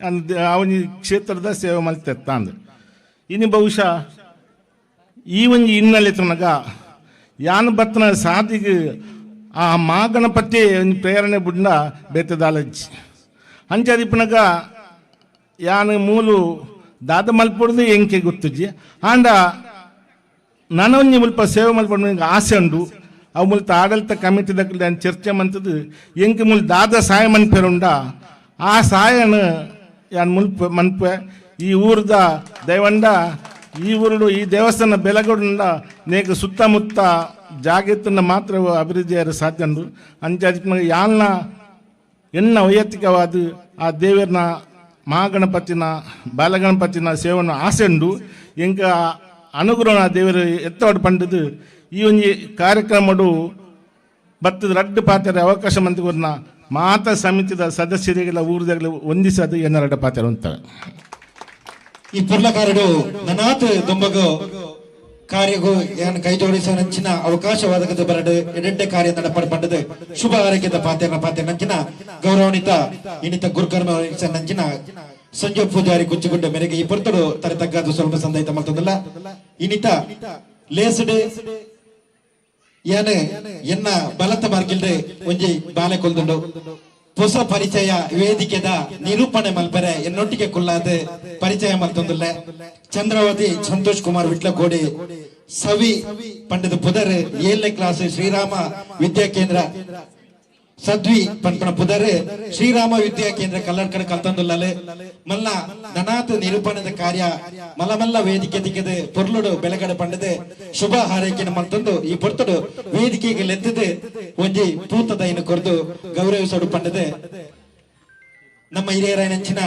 ಅಂದ್ ಆ ಒಂಜಿ ಕ್ಷೇತ್ರದ ಸೇವೆ ಮಲ್ತೆತ್ತ ಅಂದ್. ಇನ್ನು ಬಹುಶಃ ಈ ಒಂಜಿ ಹಿನ್ನೆಲೆ ತನಗ ಯಾನು ಬತ್ತನ ಸಾದಿಗೆ ಆ ಮಾಗಣಪತಿ ಒಂಜಿ ಪ್ರೇರಣೆ ಬುಡ್ನ ಬೇತೆದಾಲಜ್ಜಿ ಅಂಚಾದಿಪ್ಪನಗ ಯಾನು ಮೂಲು ದಾದ ಮಲ್ಪೊಡ್ದು ಎಂಕೆ ಗೊತ್ತುಜ್ಜಿ ಆಂಡ ನನೊಂಜಿ ಮುಲ್ಪ ಸೇವೆ ಮಲ್ಪೊಡು ಆಸೆ ಉಂಡು. ಅವು ಮುಲ್ತ ಆಡಳಿತ ಕಮಿಟಿ ದಕ್ಕಲು ಚರ್ಚೆ ಮಂತದ್ದು ಎಂಕೆ ಮುಲ್ ದಾದ ಸಹಾಯ ಮನ್ಪೆರುಂಡ ಆ ಸಹಾಯನ ಯಾನ್ ಮುಲ್ಪ ಮನ್ಪೆ ಈ ಊರ್ದ ದೈವಂಡ ಈ ಊರುಡು ಈ ದೇವಸ್ಥಾನ ಬೆಲಗಡುಂಡ ನೇಕ ಸುತ್ತಮುತ್ತ ಜಾಗೆತ್ತನ್ನ ಮಾತ್ರ ಅಭಿವೃದ್ಧಿ ಸಾಧ್ಯ ಉಂಡು. ಅಂಚಾದಿಪ್ಪನಗ ಯಾಲ್ನ ಎನ್ನ ವೈಯಕ್ತಿಕವಾದ ಆ ದೇವರನ ಮಹಾಗಣಪತಿನ ಬಾಲಗಣಪತಿನ ಸೇವನ ಆಸೆ ಉಂಡು. ಎಂಕ ಅನುಗ್ರಹ ದೇವರು ಎತ್ತವಾಡು ಪಂಡದು ಈ ಒಂಜಿ ಕಾರ್ಯಕ್ರಮಡು ಬತ್ತದ ರಡ್ಡು ಪಾತ್ರೆ ಅವಕಾಶ ಮಂತ್ರಿನ ಮಾತಾ ಸಮಿತಿದ ಸದಸ್ಯರಿಗೆಲ್ಲ ಊರ್ದಾಗಲ ಹೊಂದಿಸದು ಎನ್ನ ರಡ್ಡ ಪಾತ್ರೆ ಅಂತಾರೆ. ಈ ಪುರ್ಲಕಾರಡು ನನಾತ್ ದುಂಬಗು ಕಾರ್ಯಗೂ ಏನ್ ಕೈ ಜೋಡಿಸುವ ನಂಚಿನ ಅವಕಾಶವಾದಕದ ಬರಡು ಎಡೆಡ್ಡೆ ಕಾರ್ಯ ನಡಪಡ ಪಂಡದು ಶುಭ ಆರೈಕೆದ ಪಾತೆರ್ನ ಪಾತೆ ನಂಚಿನ ಗೌರವಾನ್ವಿತ ಇನ್ನಿತ ಗುರುಕರ್ಮ ನಂಚಿನ ಸಂಜು ಪೂಜಾರಿ ಕುಚ್ಚಿಗುಡ್ಡ ಮೇರೆಗೆ ಈ ಪೊರ್ತಡು ತರೆ ತಗ್ಗಾದು ಸ್ವಲ್ಪ ಸಂದೈತ ಮಲ್ತದಲ್ಲ. ಇನ್ನಿತ ಲೇಸಡೆ ಏನೆ ಎನ್ನ ಬಲತ ಮಾರ್ಕಿಲ್ರೆ ಒಂಜಿ ಬಾಲೆ ಕೊಲ್ದುಂಡು ಹೊಸ ಪರಿಚಯ ವೇದಿಕೆದ ನಿರೂಪಣೆ ಮಲ್ಪರೆ ಎನ್ನೊಟ್ಟಿಗೆ ಕುಲ್ಲಾದ ಪರಿಚಯ ಮಲ್ತೊಂದುಲ್ಲೆ ಚಂದ್ರಾವತಿ ಸಂತೋಷ್ ಕುಮಾರ್ ವಿಟ್ಲಕೋಡಿ ಸವಿ ಪಂಡಿತ ಪುದರ್ 7ನೇ ಕ್ಲಾಸ್ ಶ್ರೀರಾಮ ವಿದ್ಯಾ ಕೇಂದ್ರ ಸದ್ವಿ ಪನ್ಪಣ ಪುದರೆ ಶ್ರೀರಾಮ ವಿದ್ಯಾ ಕೇಂದ್ರ ಕಲ್ಲಡ್ಕಡ ಕಲ್ತಂದುಲ್ಲಲೆ ಮಲ್ಲ ನನಾತ್ ನಿರೂಪಣದ ಕಾರ್ಯ ಮಲಮಲ್ಲ ವೇದಿಕೆ ತಿಕ್ಕದೆ ಪೊರ್ಲುಡು ಬೆಳಗಡೆ ಪಂಡದೆ ಶುಭ ಹಾರೈಕೆನ ಮಲ್ತಂದು ಈ ಪೊರ್ತುಡು ವೇದಿಕೆಗೆ ಲೆತ್ತದೆ ಒಂಜಿ ಪೂತದೈನು ಕೊರ್ದು ಗೌರವಿಸೋಡು ಪಂಡದೆ ನಮ್ಮ ಹಿರಿಯರಾಯನಂಚಿನ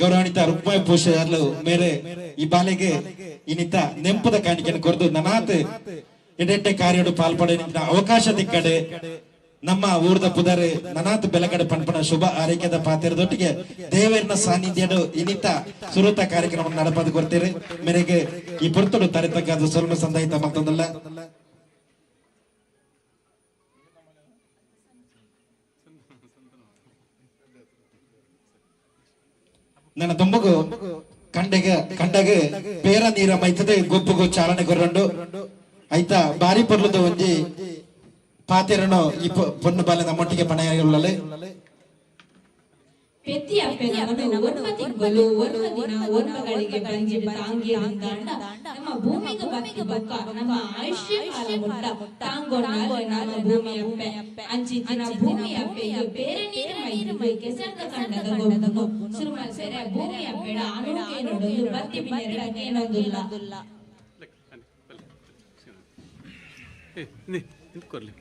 ಗೌರವಾನ್ವಿತ ರುಕ್ಮಾಯಿ ಪೂಷಾರ್ಲು ಮೇರೆ ಈ ಬಾಲೆಗೆ ಇನ್ನಿತ ನೆಂಪದ ಕಾಣಿಕೆಯನ್ನು ಕೊರ್ದು ನನಾತ್ ಎಡೆಟ್ಟೆ ಕಾರ್ಯಡು ಪಾಲ್ಪಡೆ ಅವಕಾಶ ತಿಕ್ಕಡೆ ನಮ್ಮ ಊರ್ದ ಪುದರೆ ನನಾತ್ ಬೆಲಗಡೆ ಪನ್ಪಣ ಶುಭ ಆರೈಕೆದ ಪಾತಿರದೊಟ್ಟಿಗೆ ದೇವರನ ಸಾನ್ನಿಧ್ಯಡು ಇನ್ನಿತ ಸುರುತ ಕಾರ್ಯಕ್ರಮ ನಡಪದು ಕೊಡ್ತೀರಿ ಮೇರೆಗೆ ಈ ಪೊರ್ತುಡು ತರೆತಕ್ಕಾದ ಸೊಲ್ಮ ಸಂದಾಯಿತ ಮತ್ತೊಂದಲ್ಲ. ನನ್ನ ತುಂಬಗು ಕಂಡೆಗೆ ಕಂಡಗೆ ಪೇರ ನೀರ ಮೈತದೆ ಗೊಬ್ಬುಗು ಚಾಲನೆ ಕೊರಂಡು ಆಯ್ತಾ ಬಾರಿ ಪೊರ್ಲದ ಒಂಜಿ ಪಾತೆರನು ಈ ಪೊಣ್ಣು ಬಾಲೆ ನಮ್ಮೊಟ್ಟಿಗೆ ಪಣೆಯುಳ್ಳಲೆ. ಪೆತ್ತಿಯಪ್ಪೆನವನು 9 ತಿಂಗಳು 9 ದಿನ 9 ಗಳಿಗೆ ಬಂಜಿಡ ತಾಂಗಿಯರಿಂದಾಂಡ ನಮ್ಮ ಭೂಮಿಗೆ ಬತ್ತಿ ಬೊಕ್ಕ ನಮ್ಮ ಆಯುಷ್ಯ ಕಾಲ ಮುಟ್ಟ ತಾಂಗೊಂಡಾಲ್ ನಮ್ಮ ಭೂಮಿಯಪ್ಪೆ ಅಂಚಿತ್ತಿನ ಭೂಮಿಯಪ್ಪೆಗೆ ಬೇರೆ ನೀರು ಮೈದು ಕೆಸರ್ದ ಕಂಡದ ಗೊಬ್ಬುನು ಸುರುಮಲ್ಪೆರೆ ಭೂಮಿಯಪ್ಪೆಡ ಅನುಕೆ ನೋಡೊಂದು ಬತ್ತಿ ಬಿನ್ನೆರಡ ಕೇನೊಂದುಲ್ಲ. ನಿಂತ್ಕೊರ್ಲಿ.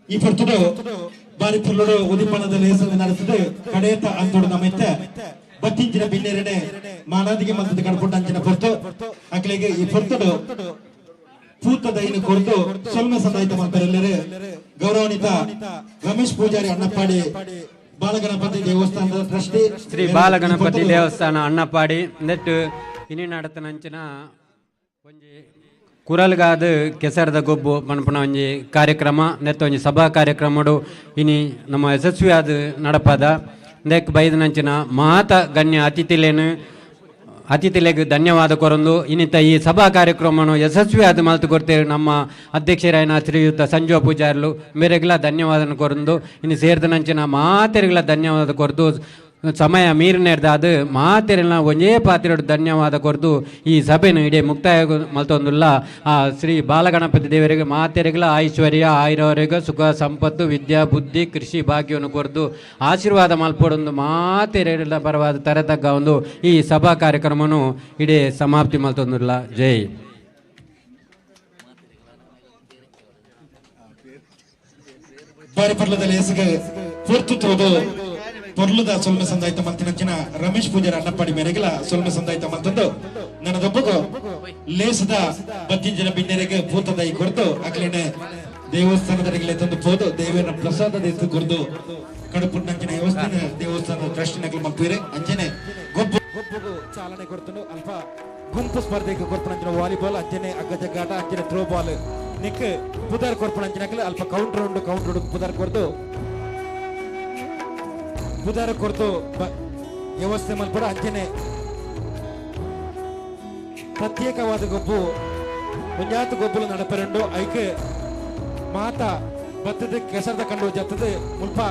ಈ ಪೊರ್ತುಡು ಬಾರಿ ಪುಲ್ಲುಡು ಉದಿಪನದ ಲೇಸನ್ನು ನಡೆಸಿದ ಕಡೇತ ಅಂತೋಡು ನಮೈತೆ ಬತ್ತಿಂಚಿನ ಬಿನ್ನೆರಡೆ ಮಾನಾದಿಗೆ ಮಲ್ತದ ಕಡ್ಪುಟ್ಟ ಅಂಚಿನ ಪೊರ್ತು ಅಕ್ಲೆಗೆ ಈ ಪೊರ್ತುಡು ಪೂತ ದೈನ ಕೊರ್ದು ಸೊಲ್ಮೆ ಸಂದಾಯ್ತ ಮಲ್ಪರೆಲ್ಲರೆ ಗೌರವಾನ್ವಿತ ರಮೇಶ್ ಪೂಜಾರಿ ಅಣ್ಣಪ್ಪಾಡಿ ಬಾಲಗಣಪತಿ ದೇವಸ್ಥಾನದ ಟ್ರಸ್ಟಿ ಶ್ರೀ ಬಾಲಗಣಪತಿ ದೇವಸ್ಥಾನ ಅಣ್ಣಪ್ಪಾಡಿ ನೆಟ್ಟು ಇನಿ ನಡತನಂಚಿನ ಒಂಜಿ ಕುರಲ್ಗಾದ ಕೆಸರದ ಗೊಬ್ಬು ಪನ್ಪುನ ಒಂಜಿ ಕಾರ್ಯಕ್ರಮ ನೆತ್ತ ಒಂಜಿ ಸಭಾ ಕಾರ್ಯಕ್ರಮಡು ಇನಿ ನಮ್ಮ ಯಶಸ್ವಿಯಾದ ನಡಪದ ನೆಕ್ ಬೈದನಂಚಿನ ಮಾತ ಗಣ್ಯ ಅತಿಥಿಲೇನು ಅತಿಥಿಲೆಗ್ ಧನ್ಯವಾದ ಕೊರೊಂದು ಇನ್ನಿತ ಈ ಸಭಾ ಕಾರ್ಯಕ್ರಮವನ್ನು ಯಶಸ್ವಿಯಾದ ಮಲ್ತು ಕೊಡ್ತೇವೆ ನಮ್ಮ ಅಧ್ಯಕ್ಷರಾಯನ ಶ್ರೀಯುತ ಸಂಜೀವ ಪೂಜಾರ್ಲು ಮೇರೆಗ್ಲ ಧನ್ಯವಾದ ಕೊರೊಂದು ಇನ್ನು ಸೇರಿದನಂಚಿನ ಮಾತೆರೆಗ್ಲ ಧನ್ಯವಾದ ಕೊರ್ದು ಸಮಯ ಮೀರಿನೇರ್ದಾದ ಮಾತೆರೆಲ್ಲ ಒಂಜೇ ಪಾತ್ರೆಡು ಧನ್ಯವಾದ ಕೊರ್ದು ಈ ಸಭೆನು ಇಡೀ ಮುಕ್ತಾಯ ಮಲ್ತೊಂದುಲ್ಲ. ಆ ಶ್ರೀ ಬಾಲಗಣಪತಿ ದೇವರಿಗೆ ಮಾತೆರೆಗ್ಲ ಐಶ್ವರ್ಯ ಆಯುರವರೆಗೆ ಸುಖ ಸಂಪತ್ತು ವಿದ್ಯಾ ಬುದ್ಧಿ ಕೃಷಿ ಭಾಗ್ಯವನ್ನು ಕೊರ್ದು ಆಶೀರ್ವಾದ ಮಲ್ಪೊಡೊಂದು ಮಾತೆರೆಲ್ಲ ಪರವಾದ ತರತಗ್ಗ ಒಂದು ಈ ಸಭಾ ಕಾರ್ಯಕ್ರಮನು ಇಡೀ ಸಮಾಪ್ತಿ ಮಲ್ತೊಂದುಲ್ಲ. ಜೈ. ಬಾರಿ ಪರ್ಲದಲ್ಲಿ ಎಸಗ ಪೊರ್ತು ತೋದು ಪೊರ್ಲುದ ಸೊಲ್ಮೆ ಸಂದಾಯ್ತ ಮಲ್ತಿನಂಚಿನ ರಮೇಶ್ ಪೂಜಾರಿ ಅಣ್ಣಪ್ಪಾಡಿ ಮೇರೆಗೆಲ ಸೊಲ್ಮೆ ಸಂದಾಯ್ತ ಮಲ್ತಂದು ನನದೊಬ್ಬಗು ಲೇಸದ ಬತ್ತಿಂಜಿನ ಬಿನ್ನೆರೆಗೆ ಪೂತದ ಈ ಕೊರತು ಅಕ್ಲೇನೆ ದೇವಸ್ಥಾನದಡಿಗೆ ತಂದು ಪೋದು ದೇವರ ಪ್ರಸಾದ ಎತ್ತು ಕೊರ್ದು ಕಡುಪುಣ್ಣಂಚಿನ ದೇವಸ್ಥಾನ ದೇವಸ್ಥಾನದ ಟ್ರಸ್ಟಿನಕಲು ಮಲ್ಪೀರೆ ಅಂಚನೆ ಗೊಬ್ಬು ಗೊಬ್ಬುಗು ಚಾಲನೆ ಕೊಡ್ತನು ಅಲ್ಪ ಗುಂಪು ಸ್ಪರ್ಧೆಗೆ ಕೊರ್ಪಣಂಚಿನ ವಾಲಿಬಾಲ್ ಅಂಚನೆ ಅಗ್ಗಜಗ್ಗಾಟ ಅಂಚನೆ ಥ್ರೋ ಬಾಲ್ ನಿಕ್ ಪುದಾರ್ ಕೊರ್ಪಣಂಚಿನಕಲು ಅಲ್ಪ ಕೌಂಟರ್ ಉಂಡು ಕೌಂಟರ್ ಉಂಡು ಪುದಾರ್ ಕೊರ್ದು ಪುದಾರ ಕೊರ್ದು ವ್ಯವಸ್ಥೆ ಮಲ್ಪಡ ಅಂಚನೆ ಪ್ರತ್ಯೇಕವಾದ ಗೊಬ್ಬು ಒಂಜಾತ ಗೊಬ್ಬುಲು ನಡಪರೆಂಡು ಐಕ್ ಮಾತ ಬತ್ತದ ಕೆಸರದ ಕಂಡು ಜತ್ತದ ಮುಲ್ಪ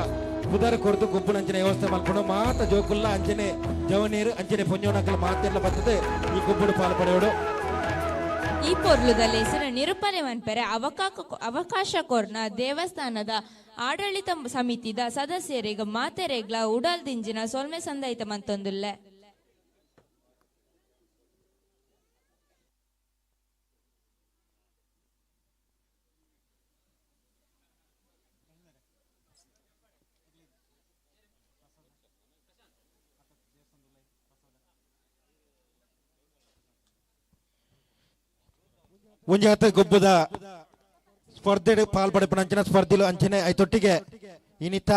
ಪುದಾರ ಕೊರ್ದು ಗೊಬ್ಬುನ ಅಂಚನೆ ವ್ಯವಸ್ಥೆ ಮಲ್ಪಡು ಮಾತ ಜೋಕುಲ್ಲ ಅಂಚನೆ ಜವನೀರು ಅಂಚನೆ ಪೊಂಜೋನಕಲ್ ಮಾತೆಲ್ಲ ಬತ್ತದ ಈ ಗೊಬ್ಬುಡು ಪಾಲು ಪಡೆಯೋಡು. ಈ ಪೊರ್ಲುದ ಲೇಸನ ನಿರೂಪಣೆ ಮನ್ಪೆರೆ ಅವಕಾಶ ಕೊರ್ನ ದೇವಸ್ಥಾನದ ಆಡಳಿತ ಸಮಿತಿದ ಸದಸ್ಯರಿಗೆ ಮಾತೆರೆಗ್ಲ ಉಡಲ್ ದಿಂಜಿನ ಸೊಲ್ಮೆ ಸಂದೈತ ಮಂತೊಂದುಲ್ಲ. ಒಂಜಾತ ಗೊಬ್ಬದ ಸ್ಪರ್ಧೆ ಪಾಲ್ಪಡೆಪುನ ಅಂಚಿನ ಸ್ಪರ್ಧಿಲು ಅಂಚನೆ ಐತೊಟ್ಟಿಗೆ ಇನಿತ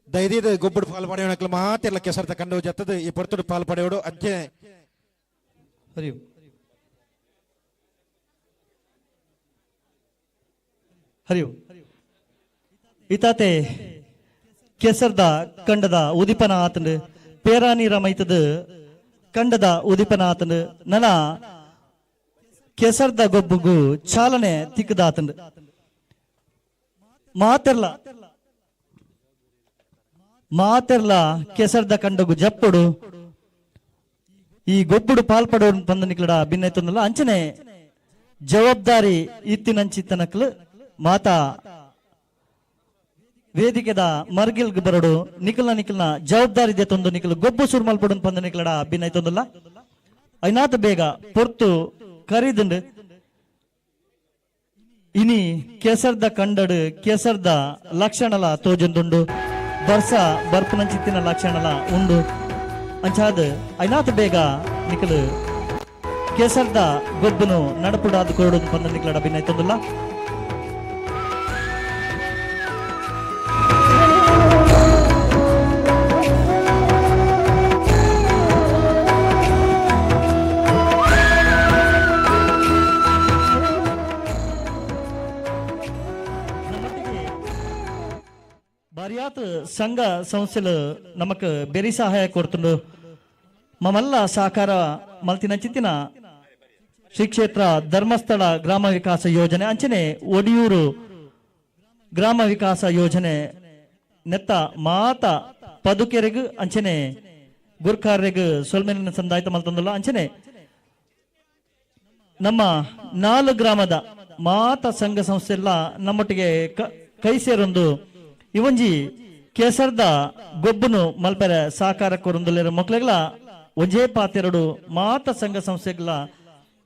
ಧೈರ್ಯದ ಗೊಬ್ಬಡು ಪಾಲ್ಪಡೆಯೋಣಕ್ಲ ಮಾತೆಲ್ಲ ಕೆಸರ್ತ ಕಂಡು ಜತ್ತದ ಈ ಪೊರ್ತುಡು ಪಾಲ್ಪಡೆಯೋಡು ಅಂಚನೆ. ಹರಿ ಹರಿ ಇತಾತೆ ಕೆಸರ್ದ ಕಂಡದ ಉದಿಪನ ಆತಂಡು ಪೇರಾನೀರ ಮೈತದ ಕಂಡದ ಉದಿಪನ ಆತಂಡು ನನ ಕೆಸರ್ದ ಗೊಬ್ಬುಗು ಚಾಲನೆ ತಿಕ್ಕದಾತಂಡು ಮಾತೆರ್ಲ ಮಾತೆರ್ಲ ಕೆಸರ್ದ ಕಂಡಗು ಜಪ್ಪುಡು ಈ ಗೊಬ್ಬುಡು ಪಾಲ್ಪಡೋ ಬಂದ ನಿಕ್ಲಡ ಭಿನ್ನೈತಂದಲ್ಲ ಅಂಚನೆ ಜವಾಬ್ದಾರಿ ಇತ್ತಿನಂಚಿತ್ತನಕ್ಲು ಮಾತಾ ವೇದಿಕೆದ ಮರ್ಗಿಲ್ಗ್ ಬರಡು ನಿಖಲ್ನ ನಿಖಲ್ನ ಜವಾಬ್ದಾರಿ ಇದೆ ತೊಂದು ನಿಖಲ್ ಗೊಬ್ಬು ಸುರ್ಮಲ್ ಪೊಡು ಪಂದ ನಿಕ್ಲಡ ಭಿನ್ನೈತೊಂದಲ್ಲ ಐನಾತ ಬೇಗ ಪೊರ್ತು ಕರಿದಂಡು ಇನಿ ಕೆಸರ್ದ ಕಂಡಡು ಕೆಸರ್ದ ಲಕ್ಷಣಲ ತೋಜೊಂದುಂಡು ಬರ್ಸ ಬರ್ಪುನಂಚಿತ್ತಿನ ಲಕ್ಷಣಲ ಉಂಡು ಅಂಚಾದ ಐನಾತ ಬೇಗ ನಿಖಲ್ ಕೆಸರ್ದ ಗೊಬ್ಬನು ನಡಪುಡಾದ ಕೊರಡು ಪಂದ ನಿಕ್ಲಡ ಭಿನ್ನೈತೊಂದಲ್ಲ. ಸಂಘ ಸಂಸ್ಥೆಲು ನಮಕ್ ಬೆರಿ ಸಹಾಯ ಕೊಡ್ತುಂಡು ಮಮಲ್ಲ ಸಹಕಾರ ಮಲ್ತಿನಂಚಿತ್ತಿನ ಶ್ರೀ ಕ್ಷೇತ್ರ ಧರ್ಮಸ್ಥಳ ಗ್ರಾಮ ವಿಕಾಸ ಯೋಜನೆ ಅಂಚನೆ ಒಡಿಯೂರು ಗ್ರಾಮ ವಿಕಾಸ ಯೋಜನೆ ನೆತ್ತ ಮಾತ ಪದುಕೆರೆಗ್ ಅಂಚನೆ ಗುರ್ಕಾರ್ರೆಗ್ ಸೊಲ್ಮೆನ ಸಂದಾಯ್ತ ಮಲ್ತಂದಲ್ಲ ಅಂಚನೆ ನಮ್ಮ 4 ಗ್ರಾಮದ ಮಾತ ಸಂಘ ಸಂಸ್ಥೆ ಎಲ್ಲ ನಮ್ಮೊಟ್ಟಿಗೆ ಕೈ ಸೇರೊಂದು ಇವಂಜಿ ಕೇಸರ್ದ ಗೊಬ್ಬನು ಮಲ್ಪೆರೆ ಸಹಕಾರ ಕೊರೊಂದುಲ್ಲೆರ್ ಮೊಕ್ಲೆಗ್ಲ ಒಂಜೇ ಪಾತೆರಡು ಮಾತ ಸಂಘ ಸಂಸ್ಥೆಗ್ಲ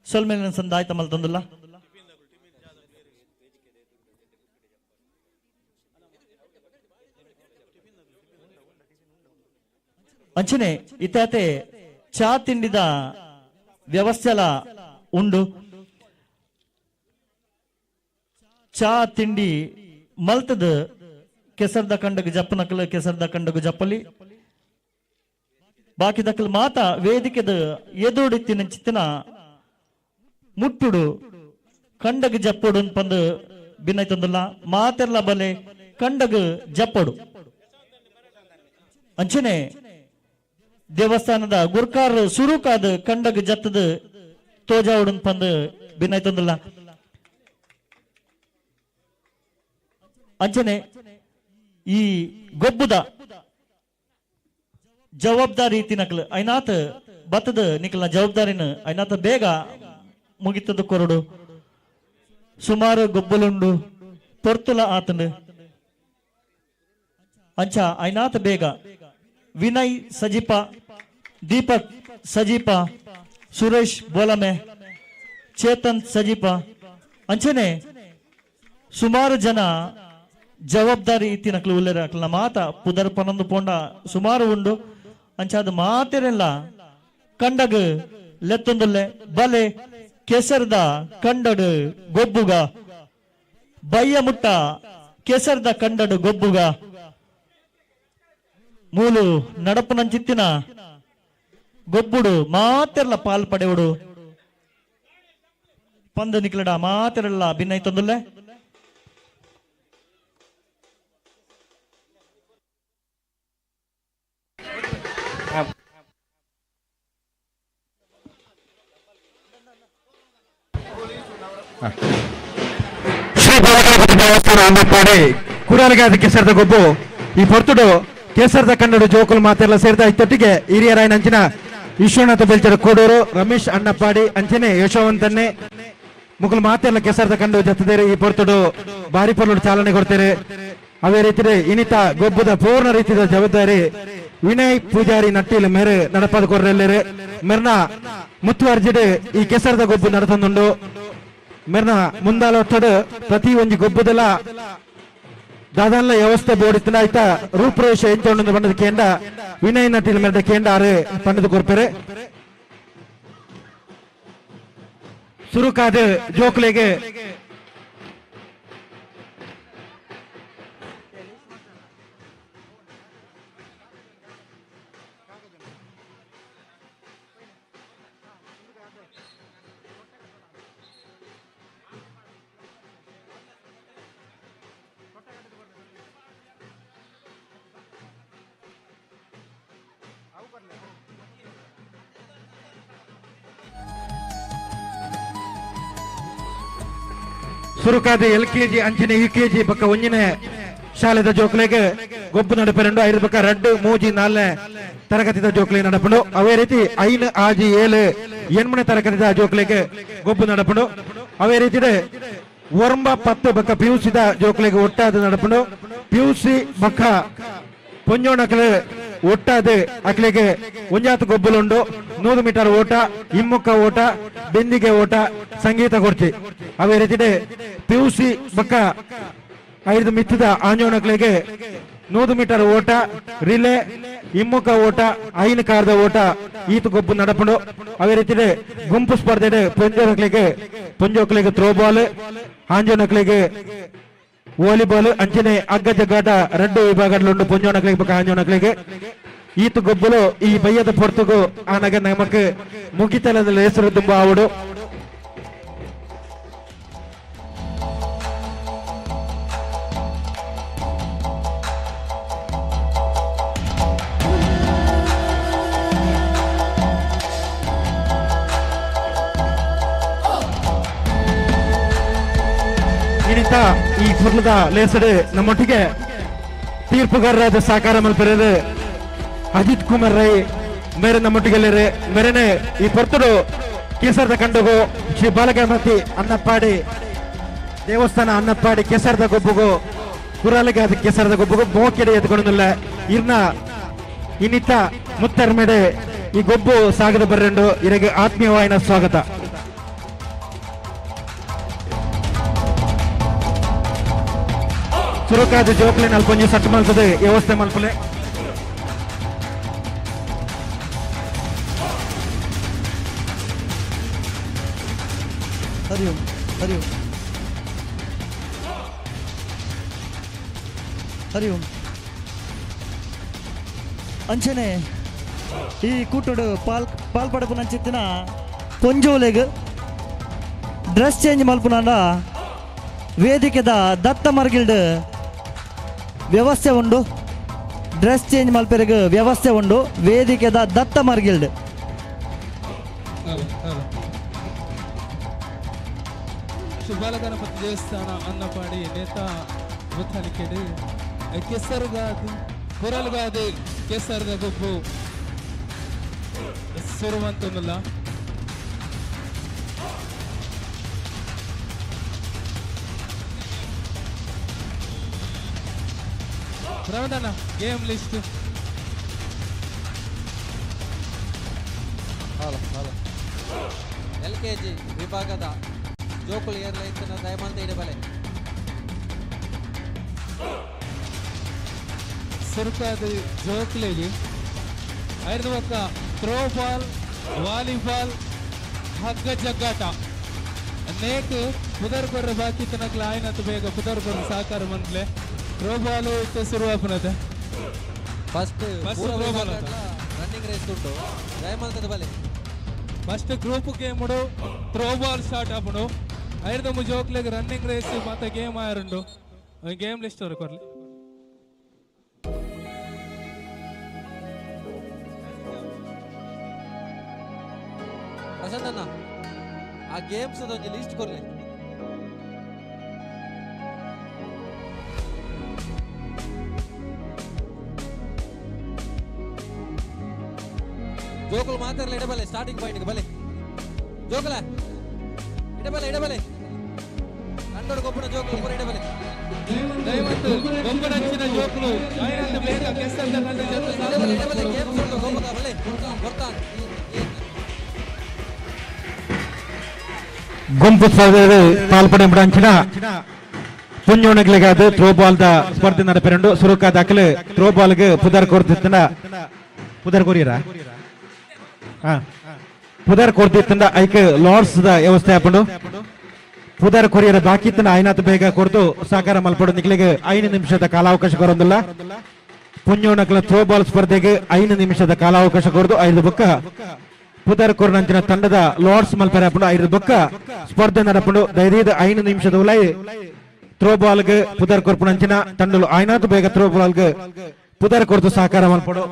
ಸೊಲ್ಮೆನ ಸಂದಾಯ್ತ ಮಲ್ತೊಂದುಲ್ಲ. ಅಂಚನೆ ಇತ್ತಾತೆ ಚಾ ತಿಂಡಿದ ವ್ಯವಸ್ಥೆಲ ಉಂಡು. ಚಾ ತಿಂಡಿ ಮಲ್ತದ ಕೆಸರ್ದ ಕಂಡಗ ಜಪ್ಪನಕಲ್ ಕೆಸರ್ದ ಕಂಡಗ ಜಪ್ಪಲಿ ಬಾಕಿ ದಕ್ಕಲ್ ಮಾತ ವೇದಿಕೆದ ಎದುಡಿತ್ತಿನ ಚಿತ್ತಿನ ಮುಟ್ಟುಡು ಕಂಡಗ ಜಪ್ಪಡು ಪಂದು ಭಿನ್ನೈತಂದಲ್ಲ ಮಾತೆಲ್ಲ ಬಲೆ ಕಂಡಗ ಜಪ್ಪಡು. ಅಂಚನೆ ದೇವಸ್ಥಾನದ ಗುರ್ಕಾರ್ ಸುರುಕಾದ ಕಂಡಗ ಜತ್ತದ ತೋಜಾವುಡು ಪಂದು ಭಿನ್ನೈತಂದಲ್ಲ. ಅಂಚನೆ ಈ ಗೊಬ್ಬುದ ಜವಾಬ್ದಾರಿ ತಿನಕಲ್ ಐನಾತ್ ಬತ್ತದ ನಿಕಲ್ನ ಜವಾಬ್ದಾರಿನ ಐನಾತ್ ಬೇಗ ಮುಗಿತದ ಕೊರಡು. ಸುಮಾರು ಗೊಬ್ಬಲುಂಡು ಪೊರ್ತುಲ ಆತಂಡು. ಅಂಚ ಐನಾತ್ ಬೇಗ ವಿನಯ್ ಸಜೀಪ, ದೀಪಕ್ ಸಜೀಪ, ಸುರೇಶ್ ಬೋಲಮೆ, ಚೇತನ್ ಸಜೀಪ ಅಂಚನೆ ಸುಮಾರು ಜನ ಜವಾಬ್ದಾರಿ ತಿನಕ್ಲು ಉಲ್ಲೇರ ಅಕ್ಲನ ಮಾತ ಪುದರ್ ಪನೊಂದು ಪೋಂಡ ಸುಮಾರು ಉಂಡು. ಅಂಚಾದ ಮಾತೆರೆಲ್ಲ ಕಂಡಗ ಲೆತ್ತೊಂದುಲ್ಲೆ ಬಲೆ ಕೆಸರ್ದ ಕಂಡಡು ಗೊಬ್ಬುಗ ಬಯ್ಯ ಮುಟ್ಟ ಕೆಸರ್ದ ಕಂಡಡು ಗೊಬ್ಬುಗ ಮೂಲು ನಡಪುನಂಚಿತ್ತಿನ ಗೊಬ್ಬುಡು ಮಾತೆರ್ಲ ಪಾಲ್ ಪಡೆವುಡು ಪಂದ ನಿಕ್ಲಡ ಮಾತೆರೆಲ್ಲ ಭಿನ್ನೈತೊಂದುಲ್ಲೆ. ಶ್ರೀ ಬಾಲಗಣಪತಿ ದೇವಸ್ಥಾನ ಅನ್ನಪ್ಪಾಡಿ ಕುರಾಲಗಾದ ಕೆಸರದ ಗೊಬ್ಬು ಈ ಪೊರ್ತುಡು ಕೇಸರದ ಕನ್ನಡ ಜೋಕುಲು ಮಾತೆಲ್ಲ ಸೇರಿದ ಇತ್ತೊಟ್ಟಿಗೆ ಹಿರಿಯರಾಯನ ಅಂಚಿನ ವಿಶ್ವನಾಥ ಬೆಲ್ಚರ ಕೋಡೂರು, ರಮೇಶ್ ಅಣ್ಣಪ್ಪಾಡಿ ಅಂಚನೆ ಯಶೋವಂತನ್ನೇ ಮುಕುಲು ಮಾತೆಲ್ಲ ಕೆಸರದ ಕಂಡು ಜತ್ತದೇರು ಈ ಪೊರ್ತುಡು ಬಾರಿ ಪೊರ್ಲುಡು ಚಾಲನೆ ಕೊಡ್ತಾರೆ. ಅದೇ ರೀತಿ ಇನಿತ ಗೊಬ್ಬದ ಪೂರ್ಣ ರೀತಿಯ ಜವಾಬ್ದಾರಿ ವಿನಯ್ ಪೂಜಾರಿ ನಟ್ಟಿಲ್ ಮೇರೆ ನಡಪಾದ ಕೊರ್ರೆಲ್ಲೇರು ಮೆರ್ನ ಮುತ್ತುವರ್ಜಿಡ್ ಈ ಕೆಸರದ ಗೊಬ್ಬು ನಡತಂದುಂಡು. ಮೆರ್ನ ಮುಂದಾಲೊತ್ತಡು ಪ್ರತಿ ಒಂಜಿ ಗೊಬ್ಬದಲ ದಾದಾನ್ಲ ವ್ಯವಸ್ಥೆ ಬೋಡಿತ್ತಿನ ಆಯ್ತ ರೂಪುರೇಷ ಎಂಚೊಂಡು ಬಣ್ಣದ ಕೇಂದ್ರ ವಿನಯ್ ನಟಿಲ್ ಮೆರ್ದ ಕೇಂದ್ರ ಆರು ಪಂಡದ ಕೊರ್ಪೆರೆ. ಸುರುಕಾದ ಜೋಕ್ಲೆಗೆ ಸುರುಕಾದ ಎಲ್ ಕೆಜಿ ಅಂಚಿನ ಯು ಕೆಜಿ ಪಕ್ಕ ಒಂಜಿನ ಶಾಲೆದ ಜೋಕ್ಲೆಗೆ ಗೊಬ್ಬು ನಡಪೆರೆಂಡು ಐದು ಪಕ್ಕ 2 3 4 ತರಗತಿದ ಜೋಕ್ಲೆ ನಡಪುಂಡು. ಅವೇ ರೀತಿ 5 6 7 8ನೇ ತರಗತಿದ ಜೋಕ್ಲೆಗೆ ಗೊಬ್ಬು ನಡಪುಂಡು. ಅವೇ ರೀತಿ 9 10 ಬಕ್ಕ ಪಿಯುಸಿದ ಜೋಕ್ಲೆಗೆ ಒಟ್ಟಾದ ನಡಪುಂಡು. ಪಿಯುಸಿ ಬಕ್ಕ ಪೊಂಜೋಣಕ್ಲೆ ಒಟ್ಟಾದ ಅಕ್ಲೆಗೆ ಒಂಜಾತ ಗೊಬ್ಬುಲುಂಡು. 100 ಮೀಟರ್ ಓಟ, ಹಿಮ್ಮುಖ ಓಟ, ಬೆಂದಿಗೆ ಓಟ, ಸಂಗೀತ ಕುರ್ಚಿ. ಅವೇ ರೀತಿ ಪಿಯುಸಿ ಬಕ್ಕ 5 ಮಿತ್ತದ ಆಂಜೋಣಕ್ಲೆಗೆ 100 ಮೀಟರ್ ಓಟ, ರಿಲೇ, ಹಿಮ್ಮುಖ ಓಟ, 5 ಕಾರದ ಓಟ ಈತ ಗೊಬ್ಬು ನಡಪುಂಡು. ಅವೇ ರೀತಿ ಗುಂಪು ಸ್ಪರ್ಧೆ ಪೊಂಜೋಕ್ಲೆಗೆ ಥ್ರೋಬಾಲ್, ಆಂಜೋಣಕ್ಲೆಗೆ ವಾಲಿಬಾಲ್ ಅಂಚನೆ ಅಗ್ಗ ಜಗ್ಗಾಟ 2 ವಿಭಾಗಗಳುಂಡು ಪೊಂಜೋಣಕ್ಲೆಗೆ ಬಕ್ಕ ಆಂಜೋಣಕ್ಲೆಗೆ. ಈತ ಗೊಬ್ಬಲು ಈ ಬಯ್ಯದ ಪೊರ್ತುಗು ಆನಗ ನಮಕ್ ಮುಗಿತಲದ ಹೆಸರು ತುಂಬ ಆವಡು. ಇನಿತ ಈ ಪುರ್ಲದ ಲೇಸಡು ನಮ್ಮೊಟ್ಟಿಗೆ ತೀರ್ಪುಗಾರರಾದ ಸಾಕಾರ ಮಲ್ಪೆರೆದು ಅಜಿತ್ ಕುಮಾರ್ ರೈ ಮೇರೆ ನಮ್ಮೊಟ್ಟಿಗೆಲ್ಲರೆ ಮೇರೆನೆ ಈ ಪೊರ್ತುಡು ಕೇಸರದ ಕಂಡುಗು ಶ್ರೀ ಬಾಲಗಣಪತಿ ಅನ್ನಪ್ಪಾಡಿ ದೇವಸ್ಥಾನ ಅನ್ನಪ್ಪಾಡಿ ಕೆಸರದ ಗೊಬ್ಬುಗು ಕುರಾಲಿಗೆ ಅದು ಕೆಸರದ ಗೊಬ್ಬುಗು ಮೋಕೆಡೆ ಎತ್ಕೊಂಡಿಲ್ಲ ಇರ್ನ ಇನ್ನಿತ ಮುತ್ತರ್ಮೆಡೆ ಈ ಗೊಬ್ಬು ಸಾಗದ ಬರ್ರೆಂಡು ಇರಗೆ ಆತ್ಮೀಯವಾಯಿನ ಸ್ವಾಗತ. ಸುರುಕಾದ ಜೋಕ್ಲೆ ನಲ್ಪೊಂಜಿ ಸಟ್ ಮಲ್ತದೆ ವ್ಯವಸ್ಥೆ ಮಲ್ಪಲೆ. ಹರಿ ಓಂ ಹರಿ ಓಂ ಹರಿ ಓಂ. ಅಂಚನೆ ಈ ಕೂಟಡು ಪಾಲ್ ಪಾಲ್ಪಡಪುನಂಚಿತ್ತಿನ ಪೊಂಜೋಲೆಗ್ ಡ್ರೆಸ್ ಚೇಂಜ್ ಮಲ್ಪುನಾಂಡ ವೇದಿಕೆದ ದತ್ತ ಮರ್ಗಿಲ್ಡ್ ವ್ಯವಸ್ಥೆ ಉಂಡು. ಡ್ರೆಸ್ ಚೇಂಜ್ ಮಲ್ಪೆರೆಗ್ ವ್ಯವಸ್ಥೆ ಉಂಡು ವೇದಿಕೆದ ದತ್ತ ಮರ್ಗಿಲ್ಡ್. ಶ್ರೀ ಬಾಲಗಣಪತಿ ದೇವಸ್ಥಾನ ಅನ್ನಪಾಡಿ ನೇತಾ ಮುತ್ತಲಿಕೆಡು ಕೆಸರುಗಾದು ಕೊರಲ್ಗಾದು ಕೆಸರದ ಗೊಬ್ಬು ಸುರುವಂತಲ್ಲ. ಪ್ರವದನ game list. Hello hello L K G ವಿಭಾಗದ ಜೋಕುಲ್ ಏರ್ಲೈನ್ಸ್ನ ದಯಮಂತ ಇಡಬಲೆ ಸುರುಕಾದ ಜೋಕ್ಲೆಗ್ ಐದು ಪಕ್ಕ ಥ್ರೋ ಬಾಲ್ ವಾಲಿಬಾಲ್ ಹಗ್ಗ ಜಗ್ಗಾಟ ನೇಕ್ ಪುದರ್ ಕೊರ್ರ ಬಾಕಿ ತನಕ ಆಯ್ನತ್ ಬೇಗ ಪುದರ್ ಕೊರ್ರ ಸಹಕಾರ ಮಂತ್ಲೆ ಥ್ರೋ ಬಾಲ್ ಇತ್ತೆ ಶುರುವಾಪುನತೆ. First throw ball running race ಉಂಟು ದಯಮಂತದ ಬಲೆ. ಫಸ್ಟ್ ಗ್ರೂಪ್ ಗೇಮ್ ಉಡು ಥ್ರೋ ಬಾಲ್ ಸ್ಟಾರ್ಟ್ ಆಪುಂಡು. ಐದು ಜೋಕ್ಲೆಗ್ ರನ್ನಿಂಗ್ ರೇಸ್ ಮತ್ತೆ ಗೇಮ್ ಆಯರುಂಡು. ಗೇಮ್ ಲಿಸ್ಟ್ ಅವರು ಕೊರ್ಲಿ. ಪ್ರಶಾಂತ್ ಅಣ್ಣ ಆ ಗೇಮ್ಸ್ ಒಂಜಿ ಲಿಸ್ಟ್ ಕೊರ್ಲಿ. ಜೋಕುಲು ಮಾತಾಡಲ ಇಡಬಲೆ ಸ್ಟಾರ್ಟಿಂಗ್ ಪಾಯಿಂಟ್ ಬಲೆ ಜೋಕುಲ ಇಡಬಲೆ ಇಡಬಲೆ ಕಂಡೋಡು ಗೊಬ್ಬನ ಜೋಕುಲು ಪೂರ ಇಡಬಲೆ. ದಯವಿಟ್ಟು ಗೊಬ್ಬನಂಚಿನ ಜೋಕುಲು ಆಯ್ನಂತ ಬೇಗ ಕೆಸರದ ಕಂಡು ಜೊತೆ ಇಡಬಲೆ ಇಡಬಲೆ ಗೇಮ್ಸ್ ಉಂಟು ಗೊಬ್ಬದ ಬಲೆ ಕೊರ್ತಾನ್. ಗುಂಪು ಸ್ಪರ್ಧೆ ಪಾಲ್ಪಡೆಂಬುಡಂಚಿನ ಪುಂಜೋಣಗಳಿಗಾದ ಥ್ರೋಬಾಲ್ the ಸ್ಪರ್ಧೆ ನಡಪೆರಂಡು. ಸುರುಕ ದಾಖಲೆ ಥ್ರೋಬಾಲ್ಗೆ ಪುದರ್ ಕೊರ್ತಿತ್ತಂಡ ಪುದರ್ ಕೊರಿಯರ ಪುದರ್ ಕೊರ್ತಿತ್ತಂಡ ಐಕ್ ಲಾರ್ಡ್ಸ್ the ವ್ಯವಸ್ಥೆ ಆಪುಂಡು. ಪುದರ್ ಕೊರಿಯರ ಬಾಕಿ ಇತ್ತಂಡ ಐನಾತ್ ಬೇಗ ಕೊರ್ದು ಸಹಕಾರ ಮಲ್ಪಡು. ನಿಕ್ಲಿಗೆ 5 ನಿಮಿಷದ ಕಾಲಾವಕಾಶ ಕೊರೊಂದಿಲ್ಲ. ಪುಂಜೋಣಗಳ ಥ್ರೋಬಾಲ್ ಸ್ಪರ್ಧೆಗೆ 5 ನಿಮಿಷದ ಕಾಲಾವಕಾಶ ಕೊರ್ದು 5 ಬೊಕ್ಕ ಪುದರ್ ಕೊರ್ನಂಚಿನ ತಂಡದ ಲಾರ್ಡ್ಸ್ ಮಲ್ಪೆರೆ ಆಪುಂಡು. 5 ಬೊಕ್ಕ ಸ್ಪರ್ಧೆ ನಡಪುಂಡು. ದಯದೀದ 5 ನಿಮಿಷದ ಉಲೈ ಥ್ರೋಬಾಲ್ಗೆ ಪುದರ್ ಕೊರ್ಪುನಂಚಿನ ತಂಡಲು ಐನಾತ್ ಬೇಗ ಥ್ರೋಬಾಲ್ಗೆ ಪುದರ್ ಕೊರ್ದು ಸಹಕಾರ ಮಲ್ಪಡು.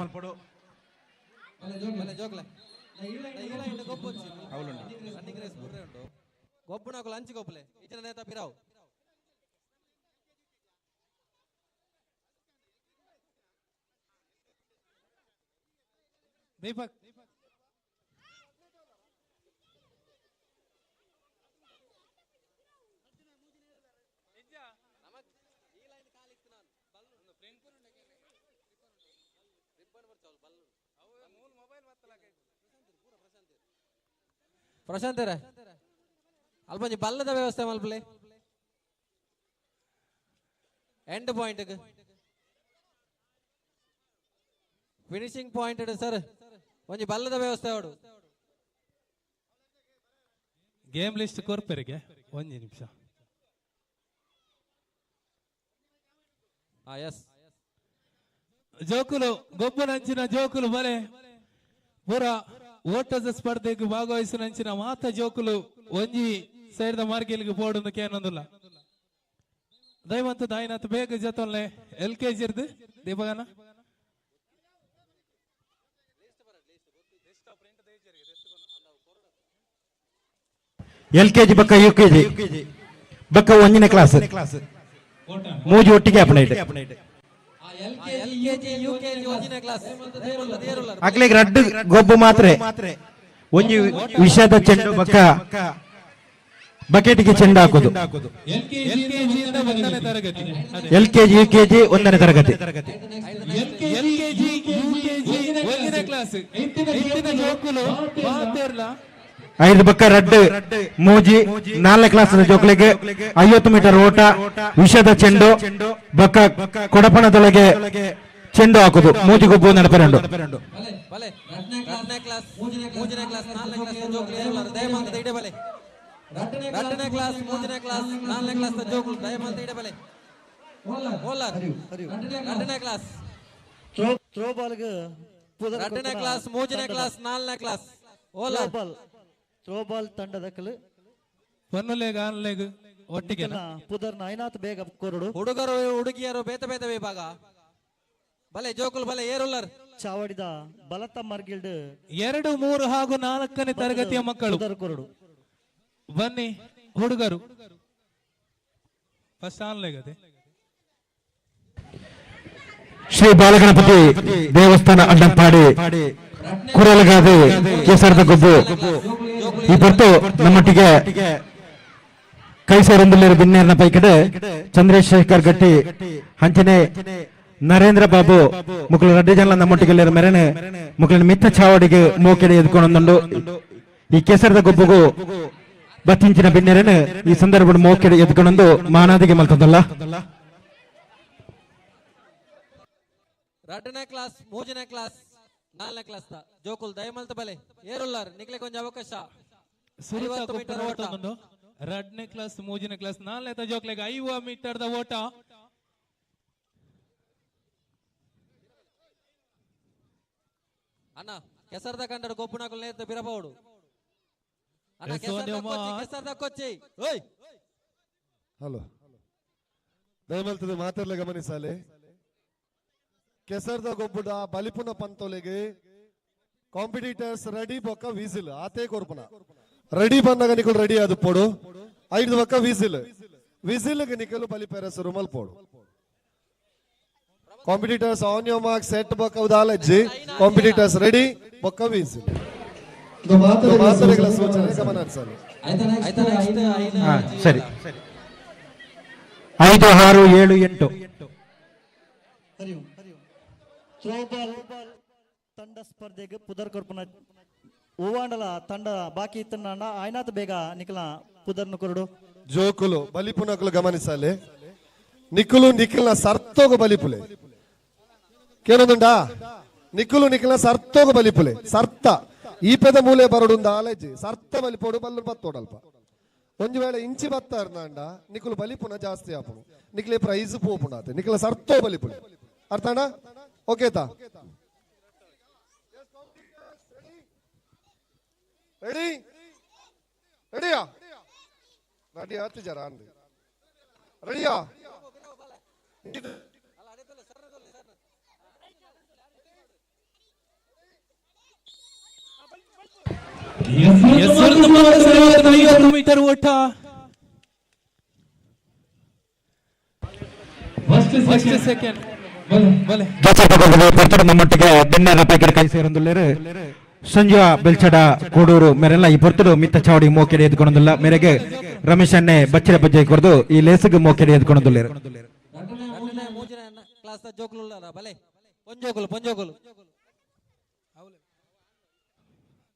ದೀಪಕ್ ಪ್ರಶಾಂತ್ ಅಲ್ಪ ಬಲ್ಲದ ವ್ಯವಸ್ಥೆ ಮಲ್ಪಲೆ end point finishing point sir ಒಂಜಿ ಬಲ್ಲದ ವ್ಯವಸ್ಥೆ ಅವಡು. ಗೇಮ್ ಲಿಸ್ಟ್ ಕೊರ್ಪೆರಿಗೆ ಒಂಜಿ ನಿಮಿಷ. ಎಸ್ ಜೋಕುಲು ಗೊಬ್ಬನಂಚಿನ ಜೋಕುಲು ಬಲೆ ಪೂರ ಓಟದ ಸ್ಪರ್ಧೆಗೆ ಭಾಗವಹಿಸಿನಂಚಿನ ಮಾತ ಜೋಕುಲು ಒಂಜಿ ಸೈಡ್ದ ಮಾರ್ಕೆಲ್ಗೆ ಪೋಡುಂದು ಕೇನೊಂದುಲ್ಲ. ದಯವಂತ ದಾಯಿನಾಥ್ ಬೇಗ ಜೊತೊಲ್ಲೆ ಎಲ್ ಕೆ ಜಿ ಇರ್ದು ದೀಪಗನ ಎಲ್ ಕೆಜಿ ಬಕ್ಕ ಯು ಕೆಜಿ ಬಕ್ಕ ಒಂದನೇ ಕ್ಲಾಸ್ ಮೂಜಿ ಒಟ್ಟಿಗೆ ಅಪ್ಪಣೆ. ಅಕ್ಲೆಗ್ ರಡ್ಡು ಗೊಬ್ಬು ಮಾತ್ರ ಒಂಜಿ ವಿಷಯದ ಚೆಂಡು ಬಕ್ಕ ಬಕೆಟ್ಗೆ ಚೆಂಡು ಹಾಕುದು. ಎಲ್ ಕೆಜಿ ಯು ಕೆಜಿ ಒಂದನೇ ತರಗತಿ. ಐದು ಬಕ್ಕ ರಡ್ಡು ಮೂಜಿ ನಾಲ್ಕನೇ ಕ್ಲಾಸ್ ಜೋಕ್ಲಿಗೆ 50 ಮೀಟರ್ ಓಟ ವಿಷದ ಚೆಂಡು ಬಕ್ಕ ಕೊಡಪಣದೊಳಗೆ ಚೆಂಡು ಹಾಕುದು ಮೂಜಿ ಗೊಬ್ಬು ನಡಪರಂಡು. ಬಲೆ ಎರಡನೇ ಕ್ಲಾಸ್ ಮೂರನೇ ಕ್ಲಾಸ್ ನಾಲ್ಕನೇ ಕ್ಲಾಸ್ ಜೋಕುಲು ಏರುಲ್ಲಾರು ದಯಮಾಂತದ ಇಡೆ ಬಲೆ. ರಡ್ಡನೇ ಕ್ಲಾಸ್ ಮೂರನೇ ಕ್ಲಾಸ್ ನಾಲ್ಕನೇ ಕ್ಲಾಸ್ ಜೋಕುಲು ದಯಮಲ್ತ ಇಡಬಲೆ ಓಲಾರ್ ರಡ್ಡನೇ ಕ್ಲಾಸ್ ಥ್ರೋ ಬಾಲ್ಗೆ ರಡ್ಡನೇ ಕ್ಲಾಸ್ ಮೂರನೇ ಕ್ಲಾಸ್ ನಾಲ್ಕನೇ ಕ್ಲಾಸ್ ಓಲಾರ್ ಥ್ರೋ ಬಾಲ್ ತಂಡದ ಒಂದು ಲೇಗ್ ಆನ್ ಲೇಗ್ ಒಟ್ಟಿಗೆ ಪುದರ್ ನಾಯ್ನಾಥ್ ಬೇಗ ಕೊರಡು. ಹುಡುಗರು ಹುಡುಗಿಯರು ಬೇತ ಬೇತ ವಿಭಾಗ ಬಲೆ ಜೋಕುಲು ಬಲೆ ಏರುಲ್ಲರ್. ಚಾವಡಿದ ಬಲತ ಮರ್ಗಿಲ್ಡ್ 2, 3 ಹಾಗೂ 4ನೇ ತರಗತಿಯ ಮಕ್ಕಳು ಕೊರಡು. ಬನ್ನಿ ಹುಡುಗರು ಫಸ್ಟ್ ಆನ್ ಲೇಗ್ ಅದೇ. ಶ್ರೀ ಬಾಲಗಣಪತಿ ದೇವಸ್ಥಾನ ಅಡ್ಡಂಪಾಡಿ ಕುರಲಗಾದೆ ಕೇಸರದ ಗೊಬ್ಬು ಈ ಪೊರ್ತು ನಮ್ಮೊಟ್ಟಿಗೆ ಕೈಸೇರೊಂದುಲ್ಲೇರು ಬಿನ್ನೇರ್ನ ಪೈಕಡೆ ಚಂದ್ರಶೇಖರ್ ಗಟ್ಟಿ ಅಂಚನೆ ನರೇಂದ್ರ ಬಾಬು ಮುಕ್ಕಳು ರಡ್ಡಿ ಜನ ನಮ್ಮೊಟ್ಟಿಗೆ ಮೆರೆನೆ ಮುಕ್ಕಳ ಮಿತ್ತ ಚಾವಡಿಗೆ ಮೋಕೆಡೆ ಎದ್ಕೊಂಡು ಈ ಕೇಸರದ ಗೊಬ್ಬುಗು ಬತ್ತಿಂಚಿನ ಬಿನ್ನೆರನೆ ಈ ಸಂದರ್ಭ ಮೋಕೆಡೆ ಎದ್ಕೊಂಡು ಮಾನಾದಿಗೆ ಮಲ್ತದಲ್ಲ. ರಡ್ಡನೇ ಕ್ಲಾಸ್ ಮೂರನೇ ಕ್ಲಾಸ್ ನಾಲ್ಕನೇ ಕ್ಲಾಸ್ ಜೋಕುಲ್ ದಯಮಲ್ತ ಬಲೆ ಏರುಲ್ಲಾರ್ ನಿಕ್ಲೆ ಕೊಂಚ ಅವಕಾಶ. ರಡ್ಡನೇ ಕ್ಲಾಸ್ ಮೂರನೇ ಕ್ಲಾಸ್ ನಾಲ್ಕನೇ ಜೋಕ್ಲೆಗ್ 50 ಮೀಟರ್ದ ಓಟ. ಅಣ್ಣ ಕೆಸರ್ದ ಕಂಡಡು ಗೊಬ್ಬುನಕುಲು ನೇತ ಬಿರಬಹುದು ಅಣ್ಣ. ಕೆಸರ್ದ ಕೊಚ್ಚಿ ಓಯ್ ಹಲೋ ದಯಮಲ್ತದ ಮಾತಾಡ್ಲೆ ಗಮನಿಸಾಲೆ. ಕೆಸರ್ದ ಗೊಬ್ಬುಡ ಬಲಿಪುನ ಪಂತೊಲೆಗೆ ಕಾಂಪಿಟೇಟರ್ಸ್ ರೆಡಿ ಬೊಕ್ಕ ವೀಸಿಲ್ ಆತೇ ಕೊರ್ಪುನ ರೆಡಿ ಬಂದಾಗ ನಿಕಲ್ ರೆಡಿ ಅದು ಪೋಡು 5 ಬೊಕ್ಕ ವೀಸಿಲ್ ವಿಸಿಲ್ ನಿಕಲು ಬಲಿಪೆರ ಸುರು ಮಲ್ಪೋಡು. Competitors on your mark set ಬೊಕ್ಕ ಉದಾಲಜ್ಜಿ ಕಾಂಪಿಟೇಟರ್ಸ್ ರೆಡಿ ಬೊಕ್ಕ ವೀಸಿಲ್ ಮಾತರೆಗಳ ಸೂಚನೆ ಗಮನ ಹರಿಸಲಿ. ಸರಿ 5, 6, 7, 8. ಥ್ರೋಬಾಲ್ ತಂಡ ಸ್ಪರ್ಧೆಗೆ ಪುದರ್ ಕೊರ್ಪುನ ಹೂವಾಂಡಲ ತಂಡ ಬಾಕಿ ಇತ್ತನ್ನ ಆಯ್ನಾತ್ ಬೇಗ ನಿಖಲ ಪುದರ್ನು ಕೊರಡು. ಜೋಕುಲು ಬಲಿಪುನಕುಲು ಗಮನಿಸಲಿ. ನಿಕ್ಕುಲು ನಿಖಲ್ನ ಸರ್ತೋಗ ಬಲಿಪುಲೆ ಕೇಳೋದುಂಡಾ ನಿಕ್ಕುಲು ನಿಖಲ್ನ ಸರ್ತೋಗ ಬಲಿಪುಲೆ ಸರ್ತ ಈ ಪೆದ ಮೂಲೆ ಬರಡುಂದ ಆಲಜಿ ಸರ್ತ ಬಲಿಪೋಡು ಬಲ್ಲು ಬತ್ತೋಡಲ್ಪ ಒಂದು ವೇಳೆ ಇಂಚಿ ಬತ್ತ ಅರ್ನಾಂಡ ನಿಕ್ಕುಲು ಬಲಿಪುನ ಜಾಸ್ತಿ ಆಪುನು ನಿಕ್ಲೆ ಪ್ರೈಸ್ ಪೋಪುಣಾತೆ ನಿಖಲ ಸರ್ತೋ ಬಲಿಪುಲೆ ಅರ್ಥಾಂಡ ಓಕೆ ತಾ ರೆಡಿ ರೆಡಿಯಾ ರೆಡಿ ಆತು ಜರ ಅಂದು ರೆಡಿಯಾ ಮೀಟರ್ ಓಟ ಫಸ್ಟ್ ಸೆಕೆಂಡ್ ನಮ್ಮೊಟ್ಟಿಗೆ ಬೆನ್ನೆರ ಪ್ಯಾಕೆಟ್ ಕೈ ಸೇರೊಂದುಲ್ಲೇರು ಸಂಜು ಬೆಲ್ಚಡ ಕೋಡೂರು ಮೇರೆಲ್ಲ ಈ ಪೊರ್ತುಡು ಮಿತ್ತ ಚಾವಡಿ ಮೋಕೆಡೆ ಎದ್ಕೊಂಡುಲ್ಲ ಮೇರೆಗೆ ರಮೇಶ್ ಅನ್ನೆ ಬಚ್ಚಿರ ಬಜ್ಜೆ ಕೊರ್ದು ಈ ಲೇಸುಗೆ ಮೋಕೆಡೆ ಎದ್ಕೊಂಡುಲ್ಲೇರು.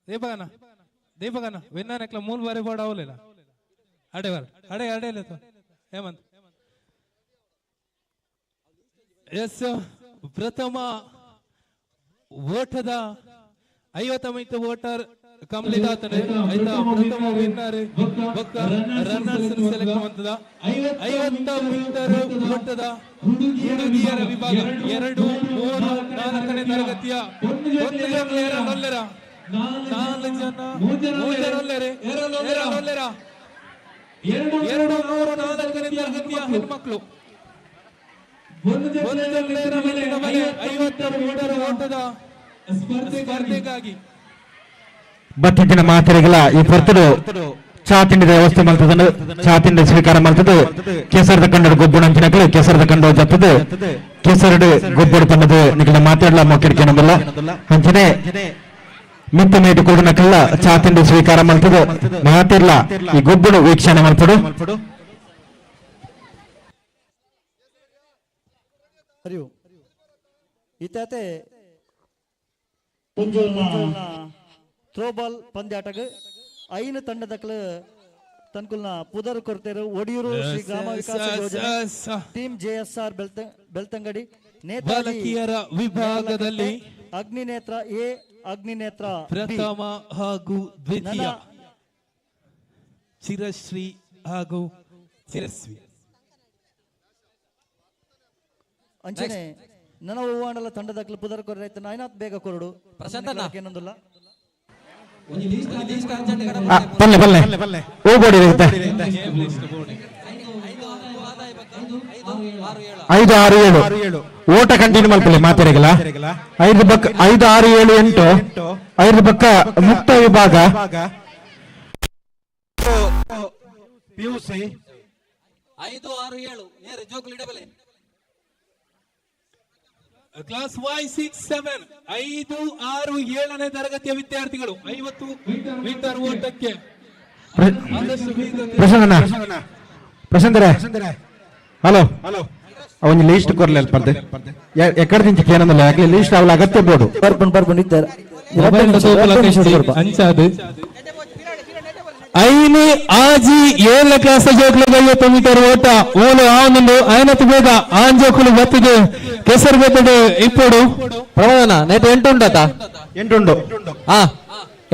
ದೀಪಗನ ದೀಪಗನ ವಿನ್ನಾನಕ್ಲ ಮೂಲ ಬಾರಿ ಬೋರ್ಡ್ ಅವಲಿಲ್ಲ ಅಡೆ ಬಾರ್ ಅಡೆ ಅಡೆ ಇಲ್ಲ ಹೇಮಂತ್. ಎಸ್ ಪ್ರಥಮ ಓಟದ 50 ಮೀಟರ್ ವೋಟರ್ ಕಂಪ್ಲೀಟ್ ಆಗ್ತದೆ ಆಯ್ತಾ. ಪ್ರಥಮ ವಿನ್ನರ್ ಬೊಕ್ಕ ರನ್ನರ್ಸ್ ಸೆಲೆಕ್ಟ್ ಮಾಡ್ತದ. 50 ಮೀಟರ್ ಓಟದ ಹುಡುಗಿಯರ ವಿಭಾಗ 2, 3, 4ನೇ ತರಗತಿಯ 1 ಜನ 4 ಜನ 3 ಜನ 2, 3, 4ನೇ ತರಗತಿಯ ಹೆಣ್ಮಕ್ಳು 1 ಜನ 50 ಮೀಟರ್ ಓಟದ ಸ್ಪರ್ಧೆಗಾಗಿ ಬತ್ತಿನ ಮಾತೆರೆಗಳ ಈ ಪೊರ್ತುಡು ಚಾ ತಿಂಡಿದ ವ್ಯವಸ್ಥೆ ಮಲ್ತದನು ಚಾ ತಿಂಡಿ ಸ್ವೀಕಾರ ಮಲ್ತದು ಕೇಸರದ ಕಂಡಡು ಗೊಬ್ಬು ನಂಚಿನಕಲು ಕೇಸರದ ಕಂಡು ಜತ್ತದು ಕೇಸರಡು ಗೊಬ್ಬಡು ಪನ್ನದು ನಿಖಲ ಮಾತಾಡಲ ಮೊಕ್ಕಿಡ್ಕೆನಬಲ್ಲ ಅಂಚನೆ ಮಿತ್ತ ಮೇಟು ಕೊಡುನಕಲ್ಲ ಚಾ ತಿಂಡಿ ಸ್ವೀಕಾರ ಮಲ್ತದು ಮಾತಿರ್ಲ ಈ ಗೊಬ್ಬುಡು ವೀಕ್ಷಣೆ ಮಲ್ಪಡು. ಹರಿವು ಇತ್ತಾತೆ ಥ್ರೋಬಾಲ್ ಪಂದ್ಯಾಟಗ 5 ತಂಡದಕ್ಲು ತನ್ಕುಲ್ನ ಪುದರ್ ಕೊರ್ತೆರು. ಒಡಿಯೂರು ಶ್ರೀ ಗ್ರಾಮ ವಿಕಾಸ ಯೋಜನೆ ಟೀಮ್ ಜೆಎಸ್ಆರ್ ಬೆಳ್ತಂಗಡಿ ಬಾಲಕಿಯರ ವಿಭಾಗದಲ್ಲಿ ಅಗ್ನಿನೇತ್ರ ಎ ಅಗ್ನಿನೇತ್ರ ಪ್ರಥಮ ಹಾಗೂ ದ್ವಿತೀಯ ಚಿರಶ್ರೀ ಹಾಗೂ ಚಿರಸ್ವಿ. ಅಂಚನೆ ನನ್ನ ಹೂವಾಂಡಲ ತಂಡದಾಕ್ಲು ಪುದರ್ ಕೊರ್ರೈತ ನಾಯ್ನಾಥ್ ಬೇಗ ಕೊರಡು. ಪ್ರಶಾಂತ್ ಅಣ್ಣ. ಏನೊಂದಿಲ್ಲ. ಬಲ್ಲೆ ಬಲ್ಲೆ ಓ ಬೋಡಿ 5 6 7 ಓಟ ಕಂಟಿನ್ಯೂ ಮಲ್ಪಲೆ ಮಾತಾಡಿಗಲ್ಲ. 5 ಬಕ್ಕ 5 6 7 8 5 ಬಕ್ಕ ಮುಕ್ತ ವಿಭಾಗ. ಪಿಯುಸಿ 5 6 7 ನೇರ ಜೋಕುಲು ಇಡಬಲೆ. ಕ್ಲಾಸ್ 5 6 7 5 6 7ನೇ ತರಗತಿಯ ವಿದ್ಯಾರ್ಥಿಗಳು 50 ಮೀಟರ್ ಓಟಕ್ಕೆ ಪ್ರಶಾಂತಣ್ಣ, ಪ್ರಶಾಂತರೇ, ಹಲೋ, ಒಂದು ಲಿಸ್ಟ್ ಕೊರ್ಲೆ ಅಲ್ಪಂತೆ ಎಕ್ಕಡ ದಿಂಚ ಏನಂದಲ್ಲ ಯಾಕೆ ಲಿಸ್ಟ್ ಅವಳ ಅಗತ್ಯ ಬೋರ್ಡು. ಬರ್ಪುಂಡು ಬರ್ಪುಂಡು ಇದ್ದಾರೆ. ಅಂಚಾದು 5 6 7 ಕ್ಲಾಸ್ ಜೋಕ್ಲಿಗೆ 50 ಮೀಟರ್ ಓಟ ಓಲು ಆವೊಂದು ಐನತ್ತು ಬೇಗ ಆನ್ ಜೋಕುಲು ಬತ್ತಿದೆ ಕೆಸರು ಬತ್ತದೆ ಇಪ್ಪಡು. ಪ್ರಮೋದನ ನೆಟ್ 8 ಉಂಡತ? 8 ಉಂಡು. ಹಾ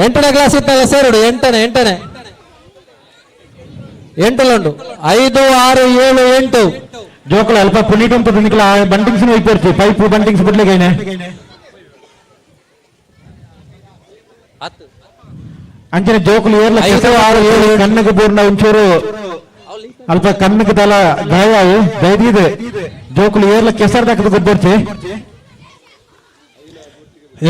8ನೇ ಕ್ಲಾಸ್ ಇತ್ತಾಗ ಸೇರುಡು. 8ನೇ 8ನೇ 8 ಉಂಡು. 5 6 7 8 ಜೋಕುಲು ಅಲ್ಪ ಪುನೀಟಂತ ನಿಕ್ಲ ಬಂಟಿಂಗ್ಸ್ ಇಪ್ಪರ್ಚಿ ಪೈಪು ಬಂಟಿಂಗ್ಸ್ ಬಿಡ್ಲಿಗೈನೆ. ಅಂಚನೆ ಜೋಕುಲು ಏರ್ಲ 5 6 7 ಕಣ್ಣಿಗೆ ಬೂರ್ನ ಒಂಚೂರು ಅಲ್ಪ ಕಣ್ಣಿಗೆ ತಲ ಗಾಯ ದೈದಿದೆ. ಜೋಕುಲು ಏರ್ಲ ಕೆಸರು ದಾಕದ ಗೊಬ್ಬರ್ಚಿ.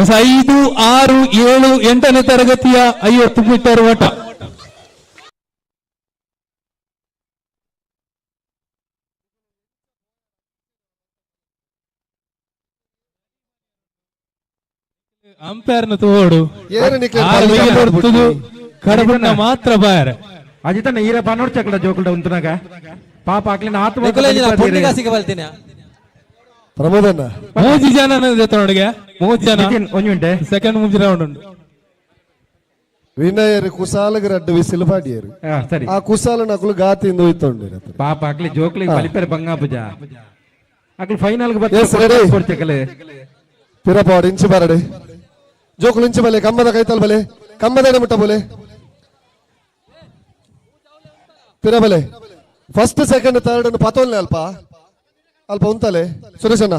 5 6 7 8ನೇ ತರಗತಿಯ 50 ಮೀಟರ್ ಓಟ. ಅಂಪೈರ್ನ ತೋಡು ಕಡಬಣ್ಣ ಮಾತ್ರ ಬಾಯರ್. ಅಜಿತನ ಈರ ಪನೋಡ್ ಚಕ್ಲ ಜೋಕುಲ್ಡ ಉಂತುನಾಗ ಪಾಪ ಆಕ್ಲಿನ ಆತ್ಮ ಪ್ರಮೋದನ್ನ ಮೂಜಿ ಜನ ನೋಡಿಗೆ 3 ಜನ ಒಂಜಿ ಮಿನಿಟ್ ಸೆಕೆಂಡ್ ಮೂಜಿ ರೌಂಡ್ ಉಂಟು. ವಿನಯರು ಕುಸಾಲಗ ರಡ್ಡು ವಿಸಿಲು ಪಾಡಿಯರು. ಸರಿ. ಆ ಕುಸಾಲ ನಕಲು ಗಾತಿಂದ ಹೋಯ್ತೊಂಡಿರ ಪಾಪ ಆಕ್ಲಿ ಜೋಕ್ಲಿ ಬಲಿಪೆರೆ ಬಂಗಾ ಪೂಜಾ ಆಕ್ಲಿ ಫೈನಲ್ ಗೆ Yes, ready. ಬರ್ತಾರೆ. ಪಿರಪಾಡ್ ಇಂಚು ಬರಡೆ ಜೋಕುಲು ಇಂಚು ಬಲೆ ಕಂಬದ ಕೈತಲ್ ಬಲೆ ಕಂಬದ ಮುಟ್ಟ ಬೋಲೆ ಪಿರಬಲೆ ಫಸ್ಟ್ ಸೆಕೆಂಡ್ ಥರ್ಡ್ ಅನ್ನು ಪತೋಲ್ನೆ ಅಲ್ಪ ಅಲ್ಪ ಉಂತಲೆ ಸುರೇಶಣ್ಣ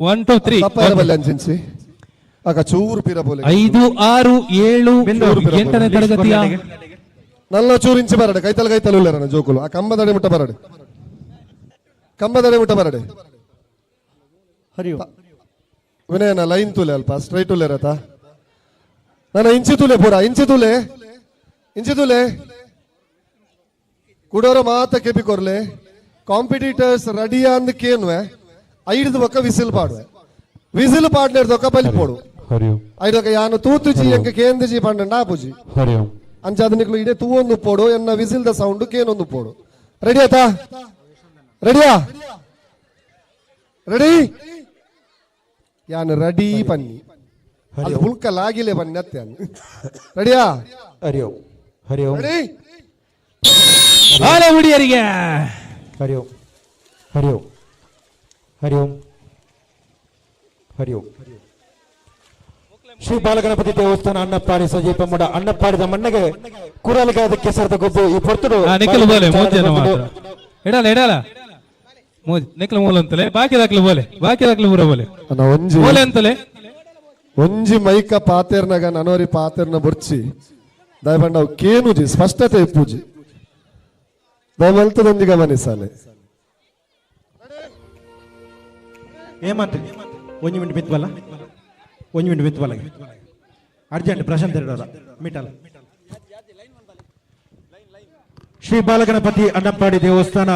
1 2 3 ತಪ್ಪ ಇರಬಲ್ಲೆ ಅಂಚಿಂಚಿ ಆಗ ಚೂರು ಪಿರಬೋಲೆ 5 6 7 8ನೇ ತರಗತಿಯ ನಲ್ಲ ಚೂರು ಇಂಚು ಬರಡೆ ಕೈತಲ್ ಕೈತಲ್ ಉಲ್ಲೇರನ ಜೋಕುಲು ಆ ಕಂಬದಡೆ ಮುಟ್ಟ ಬರಡೆ ಕಂಬದಡೆ ಮುಟ್ಟ ಬರಡೆ ಹರಿಯು ವಿನಯನ ಲೈನ್ ತುಲೆ ಅಲ್ಪ ಸ್ಟ್ರೈಟ್ ಉಲ್ಲೇರತ ನಾನು ಇಂಚಿ ತುಲೆ ಪೂರ ಇಂಚಿ ತುಲೆ ಇಂಚಿ ತುಲೆ ಕುಡೋರ ಮಾತ ಕೆಪಿ ಕೊರ್ಲೆ ಕಾಂಪಿಟೇಟರ್ಸ್ ರೆಡಿ ಅಂದ್ ಕೇನ್ವೆ ಐದು ಬೊಕ್ಕ ವಿಸಿಲ್ ಪಾಡುವೆ ವಿಸಿಲ್ ಪಾಡ್ನೇರ್ ದೊಕ್ಕ ಬಲಿ ಪೋಡು ಐದೊಕ್ಕ ಯಾನು ತೂತುಜಿ ಎಂಕ ಕೇಂದ್ರಜಿ ಪಂಡ ಆಪುಜಿ ಅಂಚಾದ ನಿಕ್ಲು ಇಡೆ ತೂವೊಂದು ಪೋಡು ಎನ್ನ ವಿಸಿಲ್ the sound ಕೇನೊಂದು ಪೋಡು ರೆಡಿ ಆತಾ ರೆಡಿಯಾ ರೆಡಿ ಯಾನು ರೆಡಿ ಪನ್ನಿ ಅದು ಹುಲ್ಕ ಲಾಗಿಲೆ ಬನ್ನಿ ಅತ್ತೆ ರೆಡಿಯಾ ಹರಿ ಓಂ ಹರಿ ಓಂ ರೆಡಿ ಆಲೆ ಹುಡಿಯರಿಗೆ ಹರಿ ಓಂ ಹರಿ ಓಂ ಹರಿ ಓಂ ಹರಿ ಓಂ. ಶ್ರೀ ಬಾಲಗಣಪತಿ ದೇವಸ್ಥಾನ ಅಣ್ಣಪ್ಪಾಡಿ ಸಜೀಪ ಮುಡ ಅಣ್ಣಪ್ಪಾಡಿದ ಮಣ್ಣಗೆ ಕುರಲಿಗಾದ ಕೆಸರದ ಗೊಬ್ಬು ಈ ಪೊರ್ತುಡು ನಿಖಲ್ ಬೋಲೆ ಮೂರು ಜನ ಮಾತ್ರ ಇಡಲ್ಲ ಇಡಲ್ಲ ಮೂಜ್ ನಿಖಲ್ ಮೂಲ ಅಂತಲೇ ಬಾಕಿ ದಾಖಲು ಬೋಲೆ ಬಾಕಿ ದಾಖಲು ಪೂರ ಬೋಲೆ ಅಣ್ಣ ಒಂಜಿ ಬೋಲೆ ಅಂತಲೇ ಒಂಜಿ ಮೈಕ ಪಾತೇರ್ನಾಗ ನನೋರಿ ಪಾತೇರ್ನ ಬೊರ್ಚಿ ದಯಪಂಡ ಅವು ಕೇನುಜಿ ಸ್ಪಷ್ಟತೆ ಇಪ್ಪುಜಿ ದಯಮಲ್ತದೊಂಜಿ ಗಮನಿಸಾಲೆ ಏಮಂತ ಒಂಜಿ ಮಿನಿಟ್ ಬಿತ್ವಲ್ಲ ಒಂಜಿ ಮಿನಿಟ್ ಬಿತ್ವಲ್ಲ ಅರ್ಜೆಂಟ್ ಪ್ರಶಾಂತ್ ಎರಡರ ಮೀಟಲ್ಲ. ಶ್ರೀ ಬಾಲಗಣಪತಿ ಅಣ್ಣಪ್ಪಾಡಿ ದೇವಸ್ಥಾನ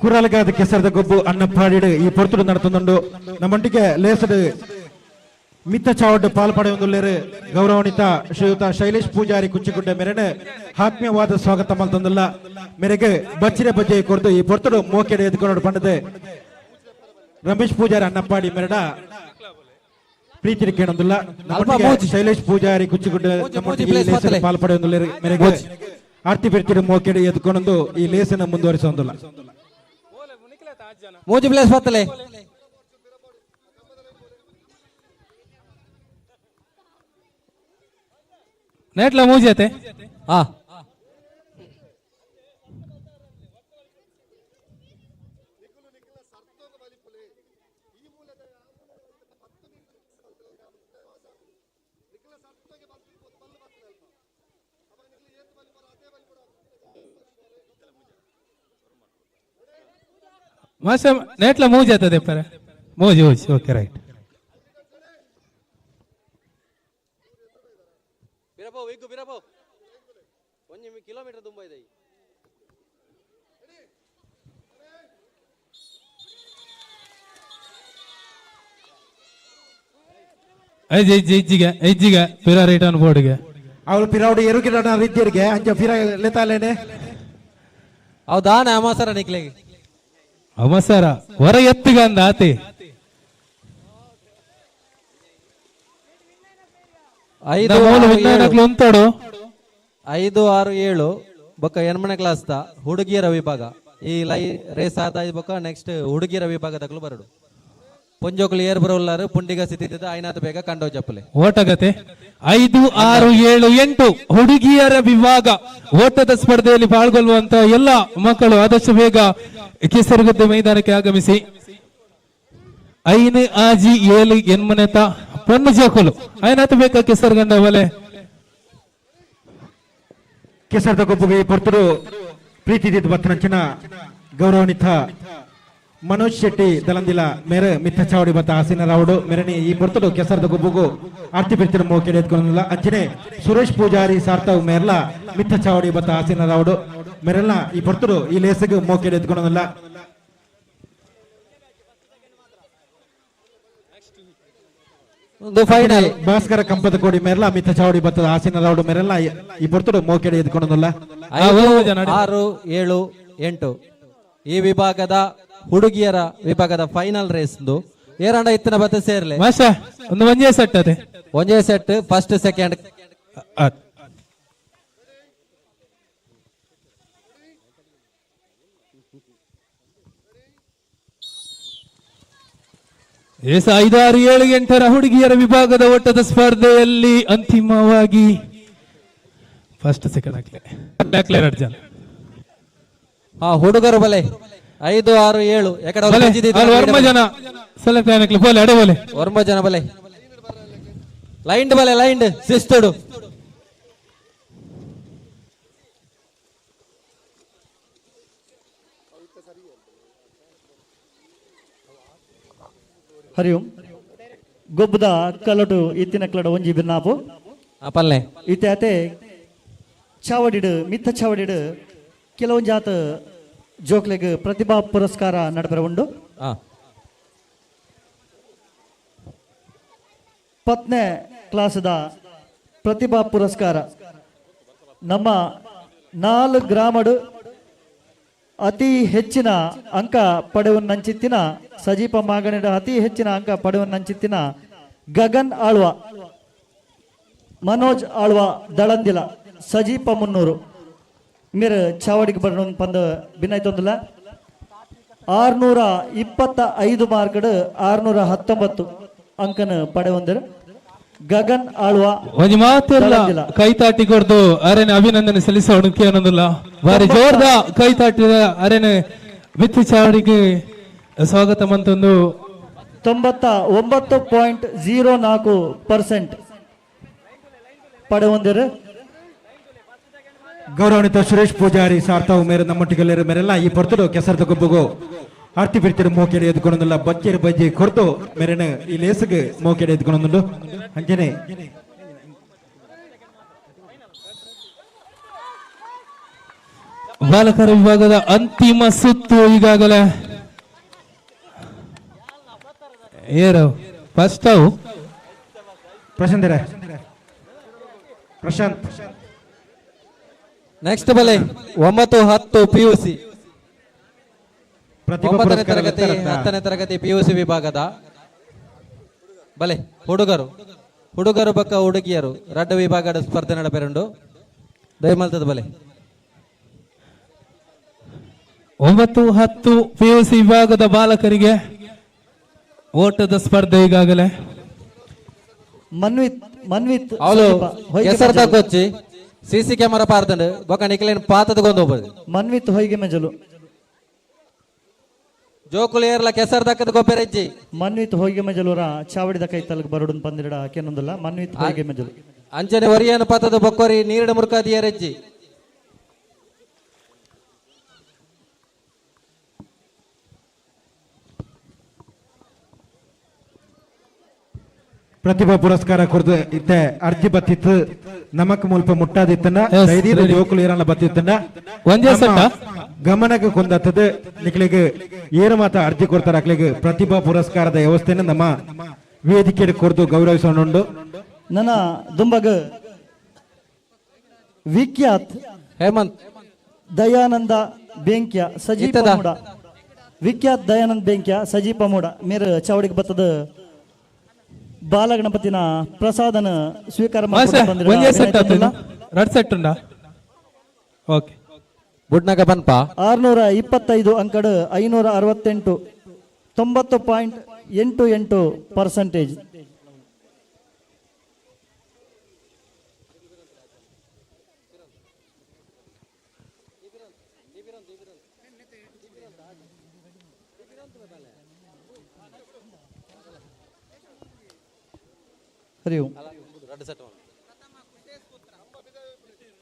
ಕುರಲಗಾದ ಕೆಸರದ ಗೊಬ್ಬು ಅಣ್ಣಪ್ಪಾಡಿ ಈ ಪೊರ್ತುಡು ನಡತೊಂದುಂಡು. ನಮ್ಮೊಟ್ಟಿಗೆ ಲೇಸಡು ಮಿತ್ತ ಚಾವಡ್ ಪಾಲ್ಪಡೆಯೊಂದುಲ್ಲೇರು ಗೌರವಾನ್ವಿತ ಶ್ರೀಯುತ ಶೈಲೇಶ್ ಪೂಜಾರಿ ಕುಚ್ಚಿಗುಡ್ಡೆ ಮೇರೆನೆ ಆತ್ಮೀಯವಾದ ಸ್ವಾಗತ ಮಲ್ತೊಂದುಲ್ಲ. ಮೇರೆಗೆ ಬಚ್ಚಿರೆ ಬಜ್ಜೆ ಕೊರ್ದು ಈ ಪೊರ್ತುಡು ಮೋಕೆಡೆ ಎದ್ಕೊಂಡು ಪಂಡದೆ ರಮೇಶ್ ಪೂಜಾರಿ ಅಣ್ಣಪ್ಪಾಡಿ ಮೇರಡ ಪ್ರೀತಿ ಕೇಳೊಂದುಲ್ಲ. ಶೈಲೇಶ್ ಪೂಜಾರಿ ಕುಚ್ಚಿಗುಡ್ಡೆ ಪಾಲ್ಪಡೆಯೊಂದುಲ್ಲೇರು ಮೇರೆಗೆ ಆರ್ತಿ ಬಿರ್ತಿಡು ಮೋಕೆಡೆ ಎದ್ಕೊಂಡು ಈ ಲೇಸನ್ನು ಮುಂದುವರಿಸೊಂದುಲ್ಲ. ಮೂಜಿ ಪ್ಲೇಸ್ ಬತ್ತಲೆ ನೆಟ್ಲ ಮೂಜಿ ಅತೆ. ಹಾ ಮಾಸ ನೆಟ್ಲ ಮೂಜಿ ಆತದೆ ಪರ ಮೂಜಿ ಮೂಜಿ ಓಕೆ ರೈಟ್. ಬಿರಪೋ ವಿಗ್ಗು ಬಿರಪೋ ಒಂಜಿ ಕಿಲೋಮೀಟರ್ ತುಂಬ ಇದೆ. ಐಜಿ ಐಜಿ ಇಜ್ಜಿಗೆ ಇಜ್ಜಿಗೆ ಪಿರ ರಿಟರ್ನ್ ಬೋರ್ಡ್ಗೆ ಅವಳು ಪಿರಾವಡಿ ಎರುಗಿಡ ರೀತಿಯರಿಗೆ ಅಂಚ ಪಿರ ಲೆತಾಲೇನೆ. ಹೌದಾ ಅಮಾಸರ ನಿಕ್ಲೆಗೆ ಅವಸರ ಹೊರ ಎತ್ತಿಗ ಅಂದ ಆತಿ. ಐದು ಮೂಲ ಆರು, ವಿಜ್ಞಾನಕ್ಲು ಏಳು. ಉಂತಾಡು. 5 6 7 ಬೊಕ್ಕ ಎನ್ಮನೆ ಕ್ಲಾಸ್ ದ ಹುಡುಗಿಯರ ವಿಭಾಗ ಈ ಲೈ ರೇಸ್ ಆದ ಬೊಕ್ಕ ನೆಕ್ಸ್ಟ್ ಹುಡುಗಿಯರ ವಿಭಾಗದಕ್ಲು ಬರಡು. ಪೊಂಜೋಕುಲು ಏರ್ ಬರೋಲ್ಲಾರು ಪುಂಡಿಗ ಸ್ಥಿತಿ ಐನಾಥ ಬೇಗ ಕಂಡೋ ಚಪ್ಪಲೆ. ಓಟಗತೆ 5 6 7 8 ಹುಡುಗಿಯರ ವಿಭಾಗ ಓಟದ ಸ್ಪರ್ಧೆಯಲ್ಲಿ ಪಾಲ್ಗೊಳ್ಳುವಂತ ಎಲ್ಲ ಮಕ್ಕಳು ಆದಷ್ಟು ಬೇಗ ಕೆಸರುಗದ್ದೆ ಮೈದಾನಕ್ಕೆ ಆಗಮಿಸಿ. 5 6 7 ಎನ್ಮನೆತ ಪೊನ್ನು ಜೋಕುಲು ಐನಾಥ ಬೇಗ ಕೆಸರುಗಂಡ ಒಲೆ. ಕೆಸರದ ಗೊಬ್ಬುಗೆ ಪೊರ್ತುಡು ಪ್ರೀತಿ ಬತ್ತನಂಚಿನ ಗೌರವಾನ್ವಿತ ಮನೋಜ್ ಶೆಟ್ಟಿ ದಲಂದಿಲ ಮೇರೆ ಮಿತ್ತ ಚಾವಡಿ ಬತ್ತ ಆಸೀನ ರಾವುಡು ಮೆರಣಿ ಈ ಪೊರ್ತುಡು ಕೆಸರದ ಗೊಬ್ಬುಗು ಆರ್ತಿ ಬಿರ್ತಿನ ಮೋಕೆಡೆ ಎತ್ಕೊಂಡಿಲ್ಲ. ಅಂಚನೆ ಸುರೇಶ್ ಪೂಜಾರಿ ಸಾರ್ಥವ್ ಮೇರ್ಲ ಮಿತ್ತ ಚಾವಡಿ ಬತ್ತ ಆಸೀನ ರಾವುಡು ಮೆರೆಲ್ಲ ಈ ಪೊರ್ತುಡು ಈ ಲೇಸಗು ಮೋಕೆಡೆ ಎತ್ಕೊಂಡಿಲ್ಲ. ಒಂದು ಫೈನಲ್ ಭಾಸ್ಕರ ಕಂಪದ ಕೋಡಿ ಮೇರ್ಲ ಮಿತ್ತ ಚಾವಡಿ ಬತ್ತದ ಆಸೀನ ರಾವುಡು ಮೆರೆಲ್ಲ ಈ ಪೊರ್ತುಡು ಮೋಕೆಡೆ ಎತ್ಕೊಂಡಿಲ್ಲ. 5 6 7 8 ಈ ವಿಭಾಗದ ಹುಡುಗಿಯರ ವಿಭಾಗದ ಫೈನಲ್ ರೇಸ್ ಏರಂಡ ಇತ್ತಿನ ಬತ್ತ ಸೇರ್ಲೆ ಮಾಷ ಒಂದು ಒಂಜೇ ಸೆಟ್ ಅದೇ ಒಂಜೇ ಸೆಟ್ ಫಸ್ಟ್ ಸೆಕೆಂಡ್. ಎಸ್ 5 6 7 8 ಹುಡುಗಿಯರ ವಿಭಾಗದ ಓಟದ ಸ್ಪರ್ಧೆಯಲ್ಲಿ ಅಂತಿಮವಾಗಿ ಫಸ್ಟ್ ಸೆಕೆಂಡ್ ಹಾಕ್ಲೆ ಹಾಕ್ಲೆ ಎರಡು ಜನ. ಹುಡುಗರು ಬಲೆ 5 6 7 ಎಕಡೆ ಬಲೆ, ಅಲ್ಲಿ ವರ್ಮ ಜನ ಸೆಲೆಕ್ಟ್ ಆಯ್ನಕ್ಲೆ ಬೋಲೆ ಅಡೆ ಬೋಲೆ ವರ್ಮ ಜನ ಬಲೆ ಲೈಂಡ್ ಬಲೆ ಲೈಂಡ್ ಶಿಸ್ತುಡು. ಹರಿ ಓಂ. ಗೊಬ್ಬದ ಕಲಟು ಇತ್ತಿನ ಕಲಡ ಒಂಜಿ ಬಿನ್ನಾಪು ಪಲ್ಲೆ ಇತ್ಯಾತೆ ಚಾವಡಿಡು ಮಿತ್ತ ಚಾವಡಿಡು ಕೆಲವೊಂಜಾತ ಜೋಕ್ಲೆಗ್ ಪ್ರತಿಭಾ ಪುರಸ್ಕಾರ ನಡಪರ ಉಂಡು. ಪತ್ನೆ ಕ್ಲಾಸದ ಪ್ರತಿಭಾ ಪುರಸ್ಕಾರ ನಮ್ಮ 4 ಗ್ರಾಮಡು ಅತಿ ಹೆಚ್ಚಿನ ಅಂಕ ಪಡೆಯುವ ಸಜೀಪ ಮಾಗಣಿಡ ಅತಿ ಹೆಚ್ಚಿನ ಅಂಕ ಪಡೆಯುವ ಗಗನ್ ಆಳ್ವ, ಮನೋಜ್ ಆಳ್ವ ದಳಂದಿಲ, ಸಜೀಪ 300 ಮೇರೆ ಚಾವಡಿಗೆ ಬರೋಣ ಪಂದ ಭಿನ್ನಾಯ್ತೊಂದಿಲ್ಲ. 625 ಮಾರ್ಕ್ಡ್ 619 ಅಂಕನ ಪಡೆವಂದರು ಗಗನ್ ಆಳ್ವ. ಒಂಜಿ ಮಾತೆಲ್ಲ ಕೈ ತಾಟಿ ಕೊಡ್ದು ಅರೆನ ಅಭಿನಂದನೆ ಸಲ್ಲಿಸೋಣ ಅನ್ನೋದಿಲ್ಲ. ಬಾರಿ ಜೋರ್ದ ಕೈ ತಾಟಿದ ಅರೆನ ಬಿತ್ತಿ ಚಾವಡಿಗೆ ಸ್ವಾಗತ ಮಂತೊಂದು. 99.04% ಪಡೆವಂದರು ಗೌರವಾನ್ವಿತ ಸುರೇಶ್ ಪೂಜಾರಿ ಸಾರ್ಥವ್ ಮೇರೆ ನಮ್ಮೊಟ್ಟಿಗೆಲ್ಲರ ಮೇರೆಲ್ಲ ಈ ಪೊರ್ತುಡು ಕೆಸರದ ಗೊಬ್ಬುಗು ಆರ್ತಿ ಬಿಡ್ತಿರು ಮೋಕೆಡೆ ಎದ್ಕೊಂಡಿಲ್ಲ. ಬಚ್ಚೇರು ಬಜ್ಜಿ ಕೊರ್ತು ಮೇರೆನ ಈ ಲೇಸುಗೆ ಮೋಕೆಡೆ ಎದ್ಕೊಂಡು ಅಂಜನೆ ಬಾಲಕರ ವಿಭಾಗದ ಅಂತಿಮ ಸುತ್ತು ಈಗಾಗಲೇ ಏರು ಫಸ್ಟ್ ಅವು ಪ್ರಶಾಂತ್ ಪ್ರಶಾಂತ್ ನೆಕ್ಸ್ಟ್ ಬಲೆ 9 10 ಪಿಯುಸಿ 9ನೇ ತರಗತಿ 10ನೇ ತರಗತಿ ಪಿಯುಸಿ ವಿಭಾಗದ ಬಲೆ ಹುಡುಗರು ಹುಡುಗರು ಬಕ್ಕ ಹುಡುಗಿಯರು ರಡ್ಡ ವಿಭಾಗದ ಸ್ಪರ್ಧೆ ನಡಪೆರುಂಡು ದಯಮಲ್ತದ ಬಲೆ 9 10 ಪಿಯುಸಿ ವಿಭಾಗದ ಬಾಲಕರಿಗೆ ಓಟದ ಸ್ಪರ್ಧೆ ಈಗಾಗಲೇ. ಮನ್ವಿತ್ ಮನ್ವಿತ್ ಕೆಸರ್ದ ಕೊಚ್ಚಿ ಸಿಸಿ ಕ್ಯಾಮರಾ ಪಾರ್ದಂಡು ಬೊಕ ನಿಕ್ಲೇನ್ ಪಾತದ ಗೊಂದು ಹೋಗ್ಬೋದು. ಮನ್ವಿತ್ ಹೊಯ್ಗೆ ಮೆಜಲು ಜೋಕುಲು ಏರ್ಲ ಕೆಸರ್ ದಕ್ಕದ ಗೊಬ್ಬೆರೆಜ್ಜಿ. ಮನ್ವಿತ್ ಹೊಯ್ಗೆ ಮೆಜಲುರ ಚಾವಡಿದ ಕೈ ತಲಗ ಬರುಡುನ್ ಪಂದಿರಡ ಕೆನೊಂದಲ್ಲ ಮನ್ವಿತ್ ಹೊಯ್ಗೆ ಮೆಜಲು. ಅಂಚನೆ ಒರಿಯನ ಪಾತದ ಬೊಕ್ಕೊರಿ ನೀರಿನ ಮುರ್ಕಾದಿಯರೆಜ್ಜಿ. ಪ್ರತಿಭಾ ಪುರಸ್ಕಾರ ಕೊರ್ದು ಇತ್ತೆ ಅರ್ಜಿ ಬತ್ತಿತ್ತು ನಮಕ್ ಮುಲ್ಪ ಮುಟ್ಟಾದಿತ್ತನ ದೈದೀದ ಜೋಕುಲು ಏರಲ್ಲ ಬತ್ತಿತ್ತನ ಒಂಜೇ ಸೆಟ್ಟ? ಗಮನಕ್ಕೆ ಕೊಂದತ್ತದ ನಿಕ್ಲಿಗೆ ಏರು ಮಾತ ಅರ್ಜಿ ಕೊಡ್ತಾರೆ ಅಕ್ಲಿಗೆ ಪ್ರತಿಭಾ ಪುರಸ್ಕಾರದ ವ್ಯವಸ್ಥೆನ ನಮ್ಮ ವೇದಿಕೆ ಕೊರ್ದು ಗೌರವಿಸೋಣುಂಡು. ನನ್ನ ದುಂಬಗ ವಿಖ್ಯಾತ್ ಹೇಮಂತ್ ದಯಾನಂದ ಬೆಂಕ್ಯ ಸಜೀಪ ಇತ್ತದ? ಮೂಡ ವಿಖ್ಯಾತ್ ದಯಾನಂದ ಬೆಂಕ್ಯ ಸಜೀಪ ಮೂಡ ಮೇರು ಚಾವಡಿಗೆ ಬತ್ತದ ಬಾಲಗಣಪತಿನ ಪ್ರಸಾದನ ಸ್ವೀಕಾರ ಮಾಸ್ಟರ್, ಒಂಜೇ ಸೆಟ್ ಆತದ ರಡ್ ಸೆಟ್ ಉಂಡಾ? ಓಕೆ. ಬುಡ್ನಗ ಬನ್ಪ 625 ಅಂಕಡು 568 90.88%. ಹರಿ ಓಂ.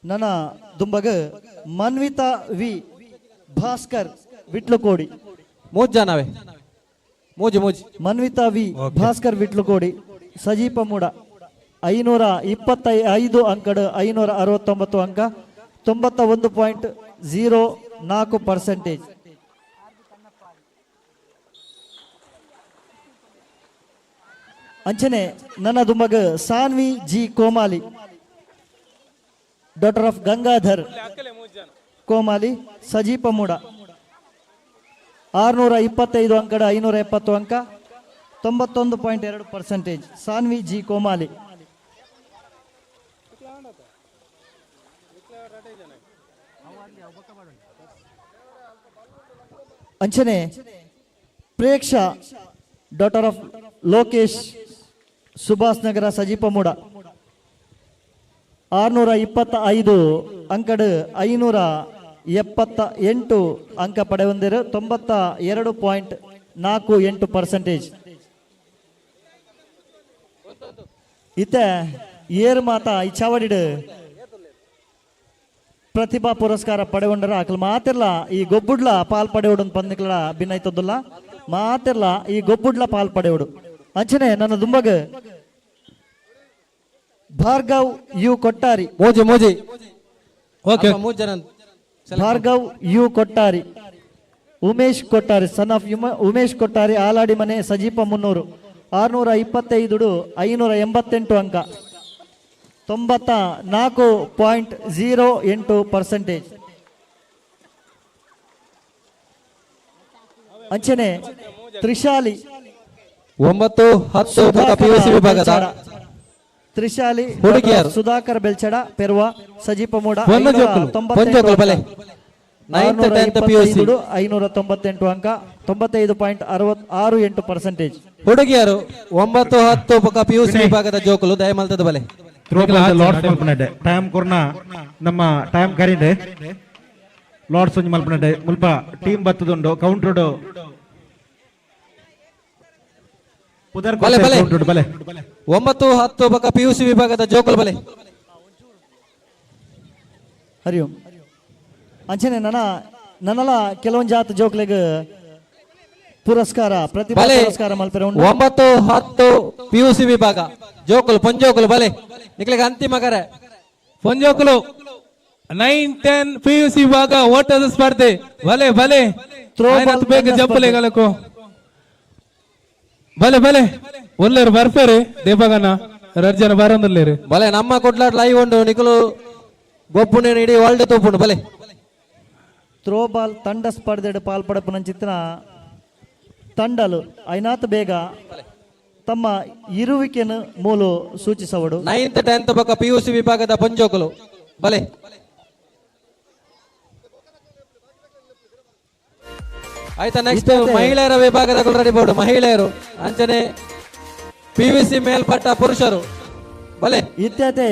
ನನ್ನ ದುಂಬಗ ಮನ್ವಿತಾ ವಿ ಭಾಸ್ಕರ್ ವಿಟ್ಲಕೋಡಿ. ಮೂಜ್ ಜನವೇ ಮೂಜಿ ಮೂಜಿ. ಮನ್ವಿತಾ ವಿ ಭಾಸ್ಕರ್ ವಿಟ್ಲಕೋಡಿ ಸಜೀಪ ಮೂಡ 525 ಅಂಕಡು 569 ಅಂಕ 91.04%. ಅಂಚನೆ ನನ್ನ ದುಂಬಗ Sanvi G Komali daughter of Gangadhar Komali Sajeepa Muda 625 ಅಂಕಡ 570 ಅಂಕ 91.2% ಸಾನ್ವಿ ಜಿ ಕೋಮಾಲಿ. ಅಂಚನೆ ಪ್ರೇಕ್ಷಾ ಡಾಟರ್ ಆಫ್ ಲೋಕೇಶ್ ಸುಭಾಷ್ ನಗರ ಸಜೀಪ ಮೂಡ 625 ಅಂಕಡು 578 ಅಂಕ ಪಡೆಯೊಂದಿರು 92.48%. ಇತ್ತೆ ಏರು ಮಾತ ಈ ಚಾವಡಿಡು ಪ್ರತಿಭಾ ಪುರಸ್ಕಾರ ಪಡೆಗೊಂಡರ ಅಕಲ್ ಮಾತಿರ್ಲ ಈ ಗೊಬ್ಬುಡ್ಲ ಪಾಲ್ ಪಡೆಯೋಡು ಪಂದಿಕ್ಲ ಭಿನ್ನೈತದಲ್ಲ ಮಾತಿರ್ಲ ಈ ಗೊಬ್ಬುಡ್ಲ ಪಾಲ್ ಪಡೆಯೋಡು. ಅಂಚನೆ ನನ್ನ ದುಂಬಗ Bhargav you Kottari ಮೋಜಿ ಮೋಜಿ okay Bhargav U Kottari Umesh Kottari son of Umesh Kottari Aladi Mane Sajeepa 300 625 588 ಅಂಕ 94.08%. ಅಂಚನೆ ತ್ರಿಶಾಲಿ 9 10 ಪಿಯುಸಿ ವಿಭಾಗದ ತ್ರಿಶಾಲಿ ಹುಡುಗಿಯರು. ಸುಧಾಕರ್ ಬೆಲ್ಚಡ ಪೆರುವ ಸಜೀಪ ಮೂಡ ಪೊಂಜೋಕುಲು ಬಲೆ. 9th 10th PUC. 598 ಅಂಕ 95.68%. ಹುಡುಗಿಯರು 9 10 ಪಿಯುಸಿ ವಿಭಾಗದ ಜೋಕುಲು ದಯಮಲ್ತದ ಬಲೆ. ಲಾರ್ಡ್ಸ್ ಮಲ್ಪನಡ್ಡೆ ಟೈಮ್ ಕೊರ್ನ ನಮ್ಮ ಟೈಮ್ ಕರಿಂಡೆ ಲಾರ್ಡ್ಸ್ ಒಂಜಿ ಮಲ್ಪನಡ್ಡೆ ಮುಲ್ಪ ಟೀಮ್ ಬತ್ತದುಂಡು ಕೌಂಟರ್ಡ್ ಪುದರ್ ಬಲೆ ಬಲೆ ಕೌಂಟರ್ಡ್ ಬಲೆ 9 10 ಪಿಯುಸಿ ವಿಭಾಗದ ಜೋಕುಲು ಬಲೆ. ಹರಿ ಓಂ. ಅಂಚನೆ ನನ್ನ ನನ್ನಲ ಕೆಲವೊಂದು ಜಾತ ಜೋಕ್ಲೆಗ್ ಪುರಸ್ಕಾರ ಪ್ರತಿಭಾ ಬಲೆ. ಪುರಸ್ಕಾರ ಮಲ್ಪೆರೆ ಉಂಡು. 9 10 ಪಿಯುಸಿ ವಿಭಾಗ ಜೋಕುಲು ಪೊಂಜೋಕುಲು ಬಲೆ ನಿಕ್ಲೆಗ್ ಅಂತಿಮ ಕರೆ. ಪೊಂಜೋಕುಲು 9 10 ಪಿಯುಸಿ ವಿಭಾಗ ಓಟದ ಸ್ಪರ್ಧೆ ಬಲೆ ಬಲೆ ಥ್ರೋ ಆಯ್ನತ್ ಬಾಲ್ ಬೇಗ ತಂಡ ಜಂಪಲೆ ಸ್ಪರ್ಧೆ. ಗಲಕು ಬಲೆ ಬಲೆ ಒಲ್ಲೇರು ಬರ್ಪೇರು ದೇಪಗನ ರರ್ಜನ ಬರಂದುಲ್ಲೇರು ಬಲೆ ನಮ್ಮ ಕೊಡ್ಲಾಡ್ ಲೈವ್ ಉಂಡು ನಿಕುಲು ಗೊಬ್ಬುನೇನು ಇಡೀ ವರ್ಲ್ಡ್ ತೋಪುಂಡು ಬಲೆ. ಥ್ರೋ ಬಾಲ್ ತಂಡ ಸ್ಪರ್ಧೆಡ್ ಪಾಲ್ಪಡಪುನಂಚಿತ್ತಿನ ತಂಡಲು ಐನಾತ್ ಬೇಗ ತಮ್ಮ ಇರುವಿಕೆಯನ್ನು ಮೂಲು ಸೂಚಿಸವಡು. 9th 10th ಬೊಕ್ಕ ಪಿಯುಸಿ ವಿಭಾಗದ ಪೊಂಜೋಕುಲು ಬಲೆ. ಆಯ್ತಾ ನೆಕ್ಸ್ಟ್ ಮಹಿಳೆಯರ ವಿಭಾಗದ ರೆಡಿ ಬೋರ್ಡ್ ಮಹಿಳೆಯರು ಅಂಚನೆ ಪಿಯುಸಿ ಮೇಲ್ಪಟ್ಟ ಪುರುಷರು ಬಲೆ. ಇತ್ಯಾತೆ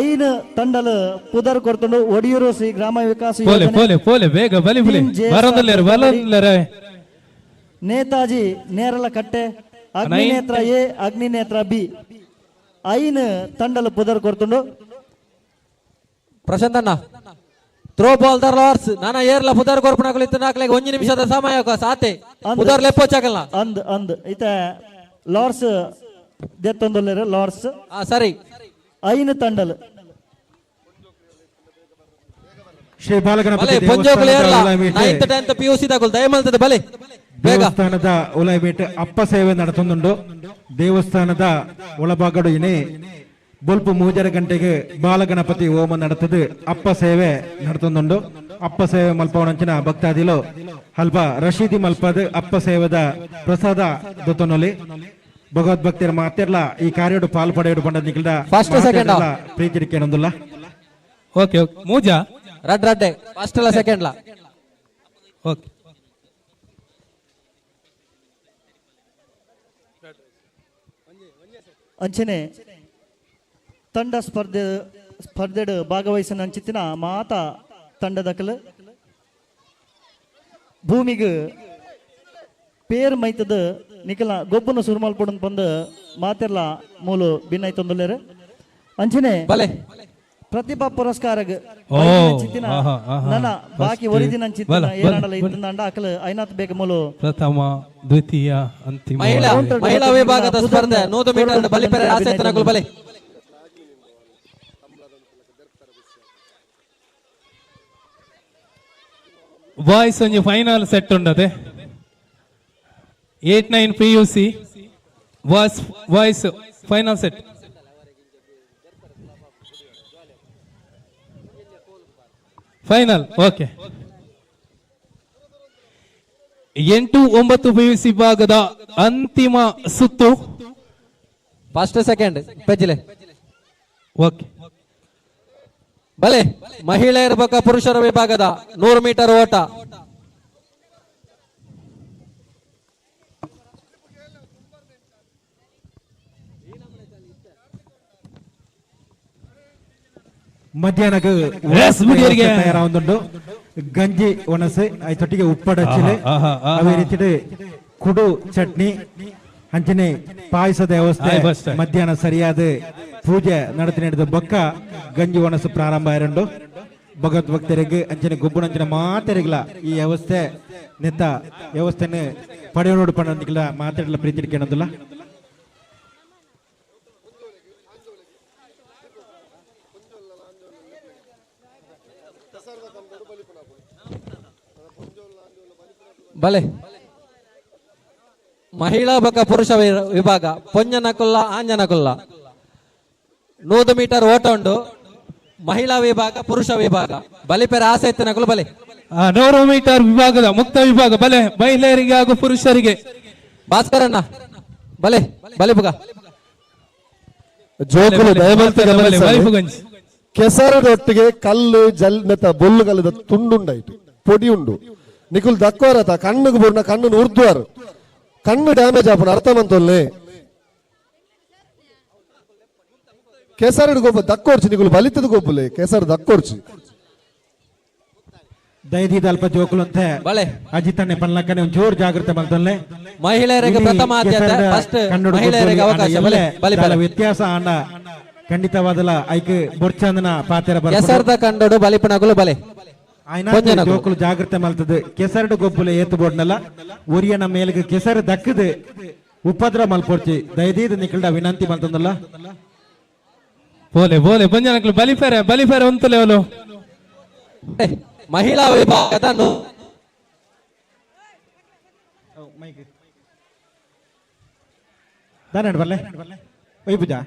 ಐನು ತಂಡಲು ಪುದರ್ ಕೊರ್ತುಂಡು ಒಡಿಯೂರು ಶ್ರೀ ಗ್ರಾಮ ವಿಕಾಸ ಪೋಲೆ ಯೋಜನೆ ಪೋಲೆ ಪೋಲೆ ಬೇಗ ಬಲಿ ಬಲಿ ಟೀಮ್ ಜೆಎಸ್ಆರ್ ಬರಂದುಲ್ಲೇರು ಬರಂದುಲ್ಲೇರು ನೇತಾಜಿ ನೇರಲ ಕಟ್ಟೆ ಅಗ್ನಿನೇತ್ರ ಎ ಅಗ್ನಿನೇತ್ರ ಬಿ ಐನು ತಂಡಲು ಪುದರ್ ಕೊರ್ತುಂಡು. ಪ್ರಶಾಂತ್ ಅಣ್ಣ ಥ್ರೋ ಬಾಲ್ the ಲಾರ್ಸ್ ನಾನ ಏರ್ಲ ಪುದರ್ ಕೊರ್ಪುನಕುಲು ಇತ್ತು ನಾಕ್ಲೆಗ್ ಒಂಜಿ ನಿಮಿಷದ ಸಮಯ ಸಾತೆ ಪುದರ್ ಲೆಪ್ಪೋಚಾಕಲ್ನ ಅಂದ್ ಅಂದ್ ಇತ್ತೆ ಲಾರ್ಸ್ ದೆತ್ತೊಂದುಲ್ಲೆರ್ ಲಾರ್ಡ್ಸ್ ಸರಿ 5 ತಂಡಲು Shri Balaganapati ninth tenth PUC ದಾಕುಲು ದಯಮಲ್ತದ ಬಲೆ ದೇವಸ್ಥಾನದ ಉಲೈಬೇಟ್ ಅಪ್ಪ ಸೇವೆ ನಡೆತೊಂದುಂಡು. ದೇವಸ್ಥಾನದ ಒಳಭಾಗಡು ಇನಿ ಬೊಲ್ಪು 3:30 ಗಂಟೆಗೆ ಬಾಲಗಣಪತಿ ಹೋಮ ನಡೆತದು ಅಪ್ಪ ಸೇವೆ ನಡೆತೊಂದುಂಡು. ಅಪ್ಪ ಸೇವೆ ಮಲ್ಪವನಂಚಿನ ಭಕ್ತಾದಿಲು ಅಲ್ಪ ರಶೀದಿ ಮಲ್ಪದ ಅಪ್ಪ ಸೇವೆದ ಪ್ರಸಾದ ದೊತ್ತೊನೊಲಿ ಭಗವದ್ಭಕ್ತರ ಮಾತಿರ್ಲ ಈ ಕಾರ್ಯಡು ಪಾಲ್ ಪಡೆಯಡು ಪಂಡ ನಿಖಿಲ್ದ ಫಸ್ಟ್ ಸೆಕೆಂಡ್ ಪ್ರೀತಿ ಕೇಳೊಂದುಲ್ಲ. ಓಕೆ ಓಕೆ ಮೂಜಾ ರಡ್ ರಡ್ಡೆ ಫಸ್ಟ್ ಅಲ್ಲ ಸೆಕೆಂಡ್ ಲಾ. ಓಕೆ ಅಂಚನೆ ತಂಡ ಸ್ಪರ್ಧೆ ಸ್ಪರ್ಧೆಡ್ ಭಾಗವಹಿಸಿನ ಅಂಚಿತ್ತಿನ ಮಾತಾ ತಂಡದಕಲು ಭೂಮಿಗೆ ಪೇರ್ ಮೈತದ ನಿಖಲ ಗೊಬ್ಬನ ಸುರುಮಲ್ಪೊಡನ್ ಬಂದು ಮಾತೆರ್ಲ ಮೂಲು ಭಿನ್ನೈತೊಂದುಲ್ಲೆರ್. ಅಂಚನೆ ಪ್ರತಿಭಾ ಪುರಸ್ಕಾರಗ್ ನನ್ನ ಬಾಕಿ ಒರಿದಿನ ಅಂಚಿತ್ತಿನ ಏನಾಡಲ ಇತ್ತಂಡ ಅಕಲ್ ಐನಾತ್ ಬೇಗ ಮೂಲು ಪ್ರಥಮ ದ್ವಿತೀಯ ಅಂತಿಮ ಮಹಿಳಾ ವಿಭಾಗದ ಸ್ಪರ್ಧೆ 100 ಮೀಟರ್ ಬಲಿಪೆರೆ ಆಸಕ್ತನಕುಲು ಬಲೆ. ಬಾಯ್ಸ್ ಒಂಜಿ final set ಉಂಡದೆ 8 9 PUC boys final set. Final okay. 8 9 PUC ಭಾಗದ ಅಂತಿಮ ಸುತ್ತು. First second ಪೆಜ್ಲೆ. ಓಕೆ ಬಲೆ ಮಹಿಳೆಯರ ಬೊಕ್ಕ ಪುರುಷರ ವಿಭಾಗದ 100 ಮೀಟರ್ ಓಟ. ಮಧ್ಯಾಹ್ನಕ್ಕೆ ತಯಾರಾಗುಂಡು ಗಂಜಿ ಒಣಸು ಐತೊಟ್ಟಿಗೆ ಉಪ್ಪಡಚಿಲೆ ಅದೇ ರೀತಿ ಕುಡು ಚಟ್ನಿ ಅಂಚನೆ ಪಾಯಸದ ವ್ಯವಸ್ಥೆ ಮಧ್ಯಾಹ್ನ ಸರಿಯಾದ ಪೂಜೆ ನಡೆದು ನಡೆದ ಬೊಕ್ಕ ಗಂಜಿ ಒಣಸು ಪ್ರಾರಂಭ ಆಯರುಂಡು. ಭಗವದ್ ಭಕ್ತರಿಗೆ ಅಂಚನೆ ಗೊಬ್ಬುನಂಚಿನ ಮಾತೆರಿಗಲ ಈ ವ್ಯವಸ್ಥೆ ನೆತ್ತ ವ್ಯವಸ್ಥೆನ ಪಡೆಯೋಡು ಪಂಡಿಲ್ಲ ಮಾತಾಡಲ ಪ್ರೀತಿ ಕೇಳೋದಿಲ್ಲ. ಬಲೆ ಮಹಿಳಾ ಬೊಕ್ಕ ಪುರುಷ ವಿಭಾಗ ಪೊಂಜನಕುಲ್ಲ ಆಂಜನಕುಲ್ಲ 100 ಮೀಟರ್ ಓಟ ಉಂಡು. ಮಹಿಳಾ ವಿಭಾಗ ಪುರುಷ ವಿಭಾಗ ಬಲಿಪೆರ ಆಸಕ್ತಿನಕುಲು ಬಲೆ. 100 ಮೀಟರ್ ವಿಭಾಗದ ಮುಕ್ತ ವಿಭಾಗ ಬಲೆ ಮಹಿಳೆಯರಿಗೆ ಹಾಗೂ ಪುರುಷರಿಗೆ. ಭಾಸ್ಕರಣ್ಣ ಬಲೆ ಬಲೆ ಬುಗ ಜೋಕುಲು ದಯಮಲ್ತ ಗಮನಿಸಿ. ಕೆಸರದೊಟ್ಟಿಗೆ ಕಲ್ಲು ಜಲ್ ಮೆತ್ತ ಬೊಲ್ಲು ಕಲ್ಲದ ತುಂಡುಂಡಾಯ್ತು ಪೊಡಿ ಉಂಡು. ನಿಕುಲ್ ದಕ್ಕೋರತ ಕಣ್ಣುಗೆ ಬುರ್ನ ಕಣ್ಣು ಉರ್ದುವಾರು ಕಣ್ಣು ಡ್ಯಾಮೇಜ್ ಆಪುನ ಅರ್ಥ ಮಂತೊಲ್ಲೆ ಕೆಸರು ಗೊಬ್ಬ ದಕ್ಕೋರ್ಚಿ ನಿಕುಲ್ ಬಲಿತದ ಗೊಬ್ಬುಲೆ ಕೆಸರು ದಕ್ಕೋರ್ಚಿ ದಯದೀದ ಅಲ್ಪ ಜೋಕುಲು ಅಂತ ಅಜಿತನ್ನೆ ಪನ್ಲಕ್ಕನೆ ಒಂಚೂರು ಜೋರು ಜಾಗೃತೆ ಮಲ್ತೊಲ್ಲೆ. ಮಹಿಳೆಯರಿಗೆ ಪ್ರಥಮ ಆದ್ಯತೆ ಫಸ್ಟ್ ಮಹಿಳೆಯರಿಗೆ ಅವಕಾಶ ಬಲೆ ಬಲೆ ವ್ಯತ್ಯಾಸ ಆಂಡ ಖಂಡಿತವಾದಲ ಐಕ್ ಬೊರ್ಚಂದನ ಪಾತೆರ ಕೆಸರದ ಕಂಡೋಡು ಬಲಿಪನಗುಲು ಬಲೆ ಜೋಕುಲು ಜಾಗೃತೆ ಮಲ್ತದೆ. ಕೆಸರಡು ಗೊಬ್ಬುಲೆ ಏತು ಬೋಡ್ನಲ್ಲ ಒರಿಯನ ಮೇಲ್ಗೆ ಕೆಸರು ದಕ್ಕದು ಉಪದ್ರ ಮಲ್ಪೊರ್ಚಿ ದಯದೀದ ನಿಖಲ್ಡ ವಿನಂತಿ ಮಲ್ತಂದಲ್ಲ. ಬೋಲೆ ಬೋಲೆ ಪಂಜನಕ್ಲು ಬಲಿಪೆರೆ ಬಲಿಪೆರೆ ಉಂತಲೆ ಅವಲು. ಮಹಿಳಾ ವಿಭಾಗದ ಬರಲೆ ಪೂಜಾ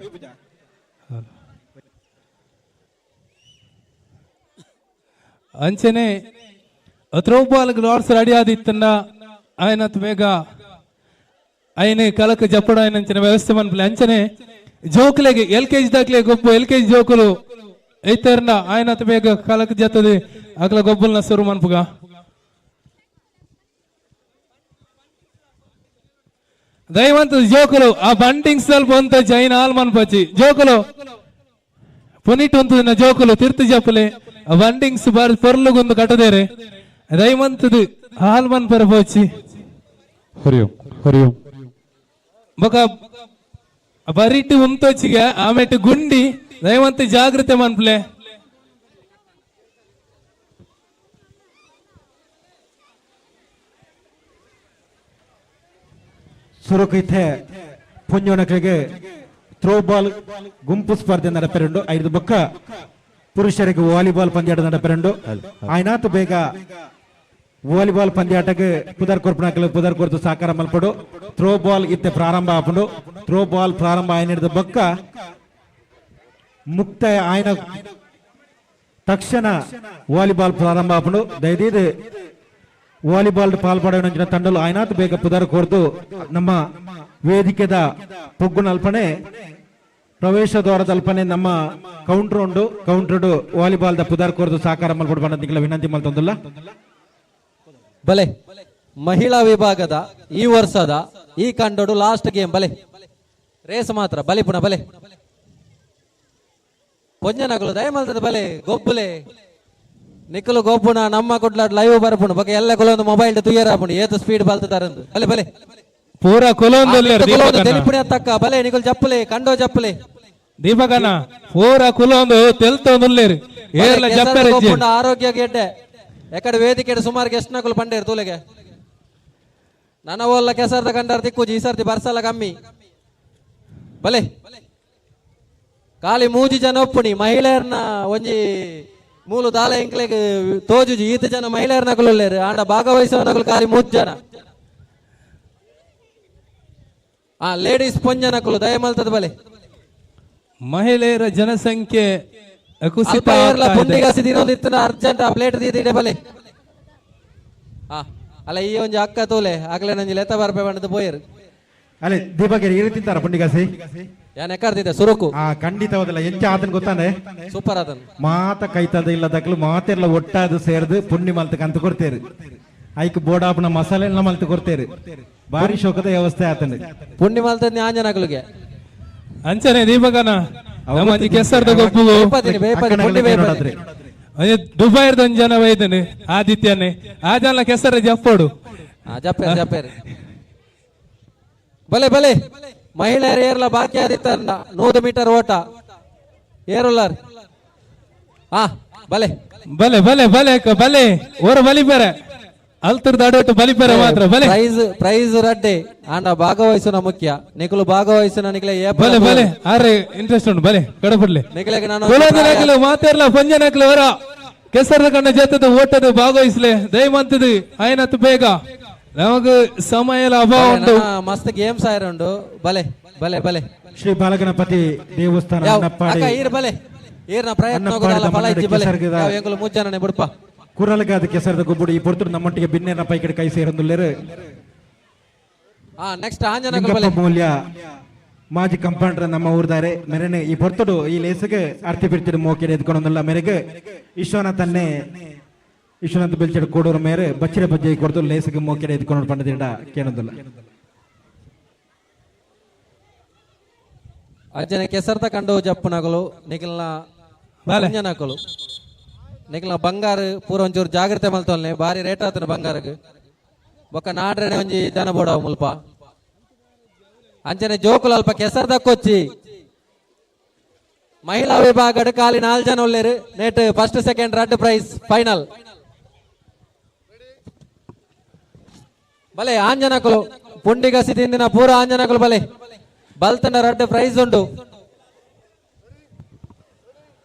ಅಂಚನೆ ಥ್ರೋಬಾಲ್ ಲಾರ್ಡ್ಸ್ ರೆಡಿ ಆದಿತ್ತನ್ನ ಆಯ್ನತ್ ಬೇಗ ಆಯ್ನೆ ಕಲಕ ಜಪ್ಪಡ ಅಂಚನೆ ವ್ಯವಸ್ಥೆ ಮನ್ಪಲೆ. ಅಂಚನೆ ಜೋಕುಲೆಗೆ ಎಲ್ ಕೆಜಿ ದಾಖಲೆ ಗೊಬ್ಬು ಎಲ್ ಕೆಜಿ ಜೋಕುಲು ಐತರ್ನ ಆಯ್ನತ್ ಬೇಗ ಕಲಕ ಜತ್ತದೆ ಅಗಲ ಗೊಬ್ಬಲ್ನ ಸುರು ಮನ್ಪುಗ. ದಯವಂತ ಜೋಕುಲು ಆ ಬಂಟಿಂಗ್ ಸ್ವಲ್ಪ ಅಂತ ಜೈನ್ ಆಲ್ ಮನ್ಪಚ್ಚಿ ಜೋಕುಲು ಪುನಿಟ್ ಉಂತುದಿನ ಜೋಕುಲು ತಿರ್ತು ಜಪ್ಪಲೆ ಬಂಡಿಂಗ್ಸ್ ಬಾರ್ ಪೊರ್ಲುಗೊಂದು ಕಟ್ಟದೇರೆ ದಯವಂತದು ಹಾಲ್ ಮನ್ ಪರಪೋಚಿ. ಹರಿಯೋ ಹರಿಯೋ ಬೊಕ ಬರಿಟ್ಟು ಉಂತೋಚಿಗೆ ಆಮೇಟು ಗುಂಡಿ ದಯವಂತ ಜಾಗೃತೆ ಮನ್ಪ್ಲೆ. ಸುರುಕೈತೆ ಪೊಂಜೋನಕ್ಲೆಗ್ ಥ್ರೋ ಬಾಲ್ ಗುಂಪು ಸ್ಪರ್ಧೆ ನಡಪೆರುಂಡು. ಐದು ಬೊಕ್ಕ ಪುರುಷರಿಗೆ ವಾಲಿಬಾಲ್ ಪಂದ್ಯಾಟ ನಡಪೆರುಂಡು. ಆಯ್ನಾತ್ ಬೇಗ ವಾಲಿಬಾಲ್ ಪಂದ್ಯಾಟಕ್ಕೆ ಪುದರ್ ಕೊರ್ಪುನಕ್ಲು ಪುದರ್ ಕೊರ್ತು ಸಾಕಾರ ಮಲ್ಪಡು. ಥ್ರೋ ಬಾಲ್ ಇತ್ತೆ ಪ್ರಾರಂಭ ಆಪುಂಡು. ಥ್ರೋ ಬಾಲ್ ಪ್ರಾರಂಭ ಆಯ್ನಿಡ್ದ ಬೊಕ್ಕ ಮುಕ್ತಾಯ ಆಯ್ನ ತಕ್ಷಣ ವಾಲಿಬಾಲ್ ಪ್ರಾರಂಭ ಆಪುಂಡು. ದಯದೀದು ವಾಲಿಬಾಲ್ ಪಾಲ್ಪಡೆಯುವ ತಂಡಲು ಆಯ್ನಾತ್ ಬೇಗ ಪುದರ್ ಕೊರ್ದು ನಮ್ಮ ವೇದಿಕೆದ ಪೊಗ್ಗುನಲ್ಪನೆ ಪ್ರವೇಶ ದ್ವಾರದಲ್ಪನೆ ನಮ್ಮ ಕೌಂಟರ್ ಉಂಡು. ಕೌಂಟರ್ ವಾಲಿಬಾಲ್ the ಪುದರ್ ಕೊರ್ದು ಸಾಕಾರ ಮಲ್ಪಡು ಬಂದ ವಿನಂತಿ ಮಲ್ತೊಂದುಲ್ಲ. ಬಲೆ ಮಹಿಳಾ ವಿಭಾಗದ ಈ ವರ್ಷದ ಈ ಕಂಡೋಡು ಲಾಸ್ಟ್ ಗೇಮ್ ಬಲೆ ರೇಸ್ ಮಾತ್ರ ಬಲೆ ಪುನಃ ಬಲೆ ಪೊಂಜನಗಳು ದಯಮಲ್ತದ ಬಲೆ ಗೊಬ್ಬುಲೆ ನಿಕ್ಕಲು ಗೊಬ್ಬುನ ನಮ್ಮ ಕೊಡ್ಲಾಡ್ ಲೈವ್ ಬರ್ಪುಂಡು ಬೊಕ ಎಲ್ಲ ಕುಲೊಂದು ಮೊಬೈಲ್ ತುಯ್ಯರ ಆಪುಂಡು ಏತು ಸ್ಪೀಡ್ ಬಲ್ತದಾರಂದು ಬಲೆ ಬಲೆ ಪೂರ ಕುಲೊಂದು ತೆಲಿಪುಣ ತಕ್ಕ ಬಲೆ ನಿಕುಲು ಜಪ್ಪಲೆ ಕಂಡೋ ಜಪ್ಪಲೆ ದೀಪಕನ ಪೂರ ಕುಲೊಂದು ತೆಲ್ತೊಂದುಲ್ಲೇರು ಏರ್ಲ ಜಪ್ಪರೆ ಆರೋಗ್ಯ ಗೆಡ್ಡೆ ಎಕಡೆ ವೇದಿಕೆ ಸುಮಾರು ಎಷ್ಟು ನಕಲು ಪಂಡೇರು ತೂಲೆಗೆ ನನವಲ್ಲ ಕೆಸರ್ದ ಕಂಡಾರ ತಿಕ್ಕುಜಿ ಈ ಸರ್ತಿ ಬರ್ಸಲ್ಲ ಕಮ್ಮಿ ಬಲೆ ಖಾಲಿ ಮೂಜಿ ಜನ ಒಪ್ಪುಣಿ ಮಹಿಳೆಯರ್ನ ಒಂಜಿ ಮೂಲು ದಾಲ ಎಂಕ್ಲೆಗ್ ತೋಜುಜಿ ಈತ ಜನ ಮಹಿಳೆಯರ ನಕಲು ಆಂಡ ಭಾಗವಹಿಸುವ ನಕಲು ಖಾಲಿ ಮೂಜ್ ಜನ. ಆ ಲೇಡೀಸ್ ಪೊಂಜ ನಕಲು ದಯಮಲ್ತದ ಬಲೆ ಮಹಿಳೆಯರ ಜನಸಂಖ್ಯೆ ಕುಸಿತ ಅರ್ಜೆಂಟ್ ಆ ಪ್ಲೇಟ್ ದೀದಿಡೆ ಬಲೆ. ಅಲ್ಲ ಈ ಒಂಜಿ ಅಕ್ಕ ತೋಲೆ ಆಗಲೇ ನಂಜಿ ಲೆತ್ತ ಬರ್ಪೆ ಬಂಡದು ಪೋಯರು ಅಲ್ಲೇ ದೀಪಕ್ ಈ ರೀತಿ ತಿಂತಾರ ಪುಂಡಿಗಾಸಿ ಯಾನ್ ಎಕ್ಕರ್ತಿದ್ದೆ ಸುರುಕು ಖಂಡಿತವಾದಲ್ಲ ಎಂಚ ಆತನ್ ಗೊತ್ತಾನೆ ಸೂಪರ್ ಆತನ್ ಮಾತ ಕೈತದ ಇಲ್ಲ ದಕ್ಲು ಮಾತೆಲ್ಲ ಒಟ್ಟಾದು ಸೇರ್ದು ಪುಣ್ಯ ಮಲ್ತಕ ಅಂತ ಕೊಡ್ತೇರು. ಐಕ್ ಬೋಡಾಪನ ಮಸಾಲೆ ಎಲ್ಲ ಮಲ್ತು ಕೊಡ್ತೇರು. ಭಾರಿ ಶೋಕದ ವ್ಯವಸ್ಥೆ ಆತನ ಪುಣ್ಯ ಮಲ್ತದ ಆಂಜನಕುಲಿಗೆ ಅಂಚನೆ ದೀಪಕನ ನಮ್ಮ ಕೆಸರ್ದ ಗೊಬ್ಬು ದುಬೈರ್ದ ಒಂಜಿ ಜನ ಬೈದನೆ ಆದಿತ್ಯನೇ ಆ ಜನ ಕೆಸರ ಜಪ್ಪೋಡು ಜಪ್ಪೇರು ಜಪ್ಪೇರು ಬಲೆ ಬಲೆ ಮಹಿಳೆಯರು ಏರ್ಲ ಬಾಕಿ ಆದಿತ್ತ 100 ಮೀಟರ್ ಓಟ ಏರುಲ್ಲಾರ್. ಬಲೆ ಬಲೆ ಬಲೆ ಬಲೆ ಬಲೆ ಓರ ಬಲಿಪೆರೆ ಅಲ್ತುರ್ದ ಅಡೋಟು ಬಲಿಪೆರೆ ಮಾತ್ರ ಬಲೆ ಪ್ರೈಸ್ ಪ್ರೈಸ್ ರಡ್ಡೆ ಆಂಡ ಭಾಗವಹಿಸುನ ಮುಖ್ಯ ನಿಕುಲು ಭಾಗವಹಿಸುನ ನಿಕಲೆ ಬಲೆ ಬಲೆ ಆರೆ ಇಂಟ್ರೆಸ್ಟ್ ಉಂಟು ಬಲೆ ಕಡಪಡ್ಲೆ ನಿಕಲೆಗೆ ನಾನು ಮಾತಾಡ್ಲ ಪಂಜನಕ್ಲು ಅವರ ಕೆಸರದ ಕಣ್ಣ ಜೊತೆದ ಓಟದ ಭಾಗವಹಿಸ್ಲೆ ದಯಮಂತದ ಆಯ್ನತ್ತು ಬೇಗ ನಮಗ ಸಮಯ ಅಭಾವ ಉಂಟು. ಮಸ್ತ್ ಗೇಮ್ಸ್ ಆಯ್ರ ಉಂಟು ಬಲೆ ಬಲೆ ಬಲೆ ಶ್ರೀ ಬಾಲಗಣಪತಿ ದೇವಸ್ಥಾನ ಬಲೆ ಏರ್ನ ಪ್ರಯತ್ನ ಮೂಜನ ಬುಡ್ಪ ಕುರಲಗಾದ ಕೆಸರದ ಗೊಬ್ಬುಡು ಈ ಪೊರ್ತುಡು ನಮ್ಮೊಟ್ಟಿಗೆ ಬಿನ್ನೆನ ಪೈಕಡೆ ಕೈ ಸೇರೊಂದುಲ್ಲೇರು. ನೆಕ್ಸ್ಟ್ ಆಂಜನ ಮೂಲ್ಯ ಮಾಜಿ ಕಂಪೌಂಡರ್ ನಮ್ಮ ಊರ್ದಾರೆ ಮೆರೆನೆ ಈ ಪೊರ್ತುಡು ಈ ಲೇಸಿಗೆ ಅರ್ತಿ ಬಿರ್ತಿಡು ಮೋಕೆಡೆ ಎದ್ಕೊಂಡೊಂದುಲ್ಲ ಮೇರೆಗೆ ವಿಶ್ವನಾಥನ್ನೇ ವಿಶ್ವನಾಥ ಬೆಲ್ಚೆಡ್ ಕೋಡೂರು ಮೇರೆ ಬಚ್ಚಿರ ಬಜ್ಜೆ ಕೊಡ್ದು ಲೇಸಿಗೆ ಮೋಕೆಡೆ ಎದ್ಕೊಂಡು ಪಂಡದಿಂದ ಕೇಳೊಂದುಲ್ಲ. ಅಜ್ಜನ ಕೆಸರ್ದ ಕಂಡು ಜಪ್ಪುನಗಲು ನಿಖಲ್ನ ನಕಲು ನಿಖಲ್ನ ಬಂಗಾರ ಪೂರ ಒಂಚೂರು ಜಾಗ್ರತೆ ಮಲ್ತೊಲ್ನೆ ಬಾರಿ ರೇಟ್ ಆತನ ಬಂಗಾರಕ್ಕೆ ಬೊಕ್ಕ ನಾಡ್ರನೆ ಒಂಜಿ ಜನ ಬೋಡವ ಮುಲ್ಪ ಅಂಚನೆ ಜೋಕುಲು ಅಲ್ಪ ಕೆಸರ್ದ ಕೊಚ್ಚಿ ಮಹಿಳಾ ವಿಭಾಗಡ್ ಖಾಲಿ 4 ಜನ ಉಲ್ಲೇರು net first second ರಡ್ ಪ್ರೈಸ್ ಫೈನಲ್ ಬಲೆ ಆಂಜನಕುಲು ಪುಂಡಿಗಸಿ ತಿಂದಿನ ಪೂರ ಆಂಜನಕುಲು ಬಲೆ ಬಲ್ತನ ರಡ್ಡು ಪ್ರೈಸ್ ಉಂಟು.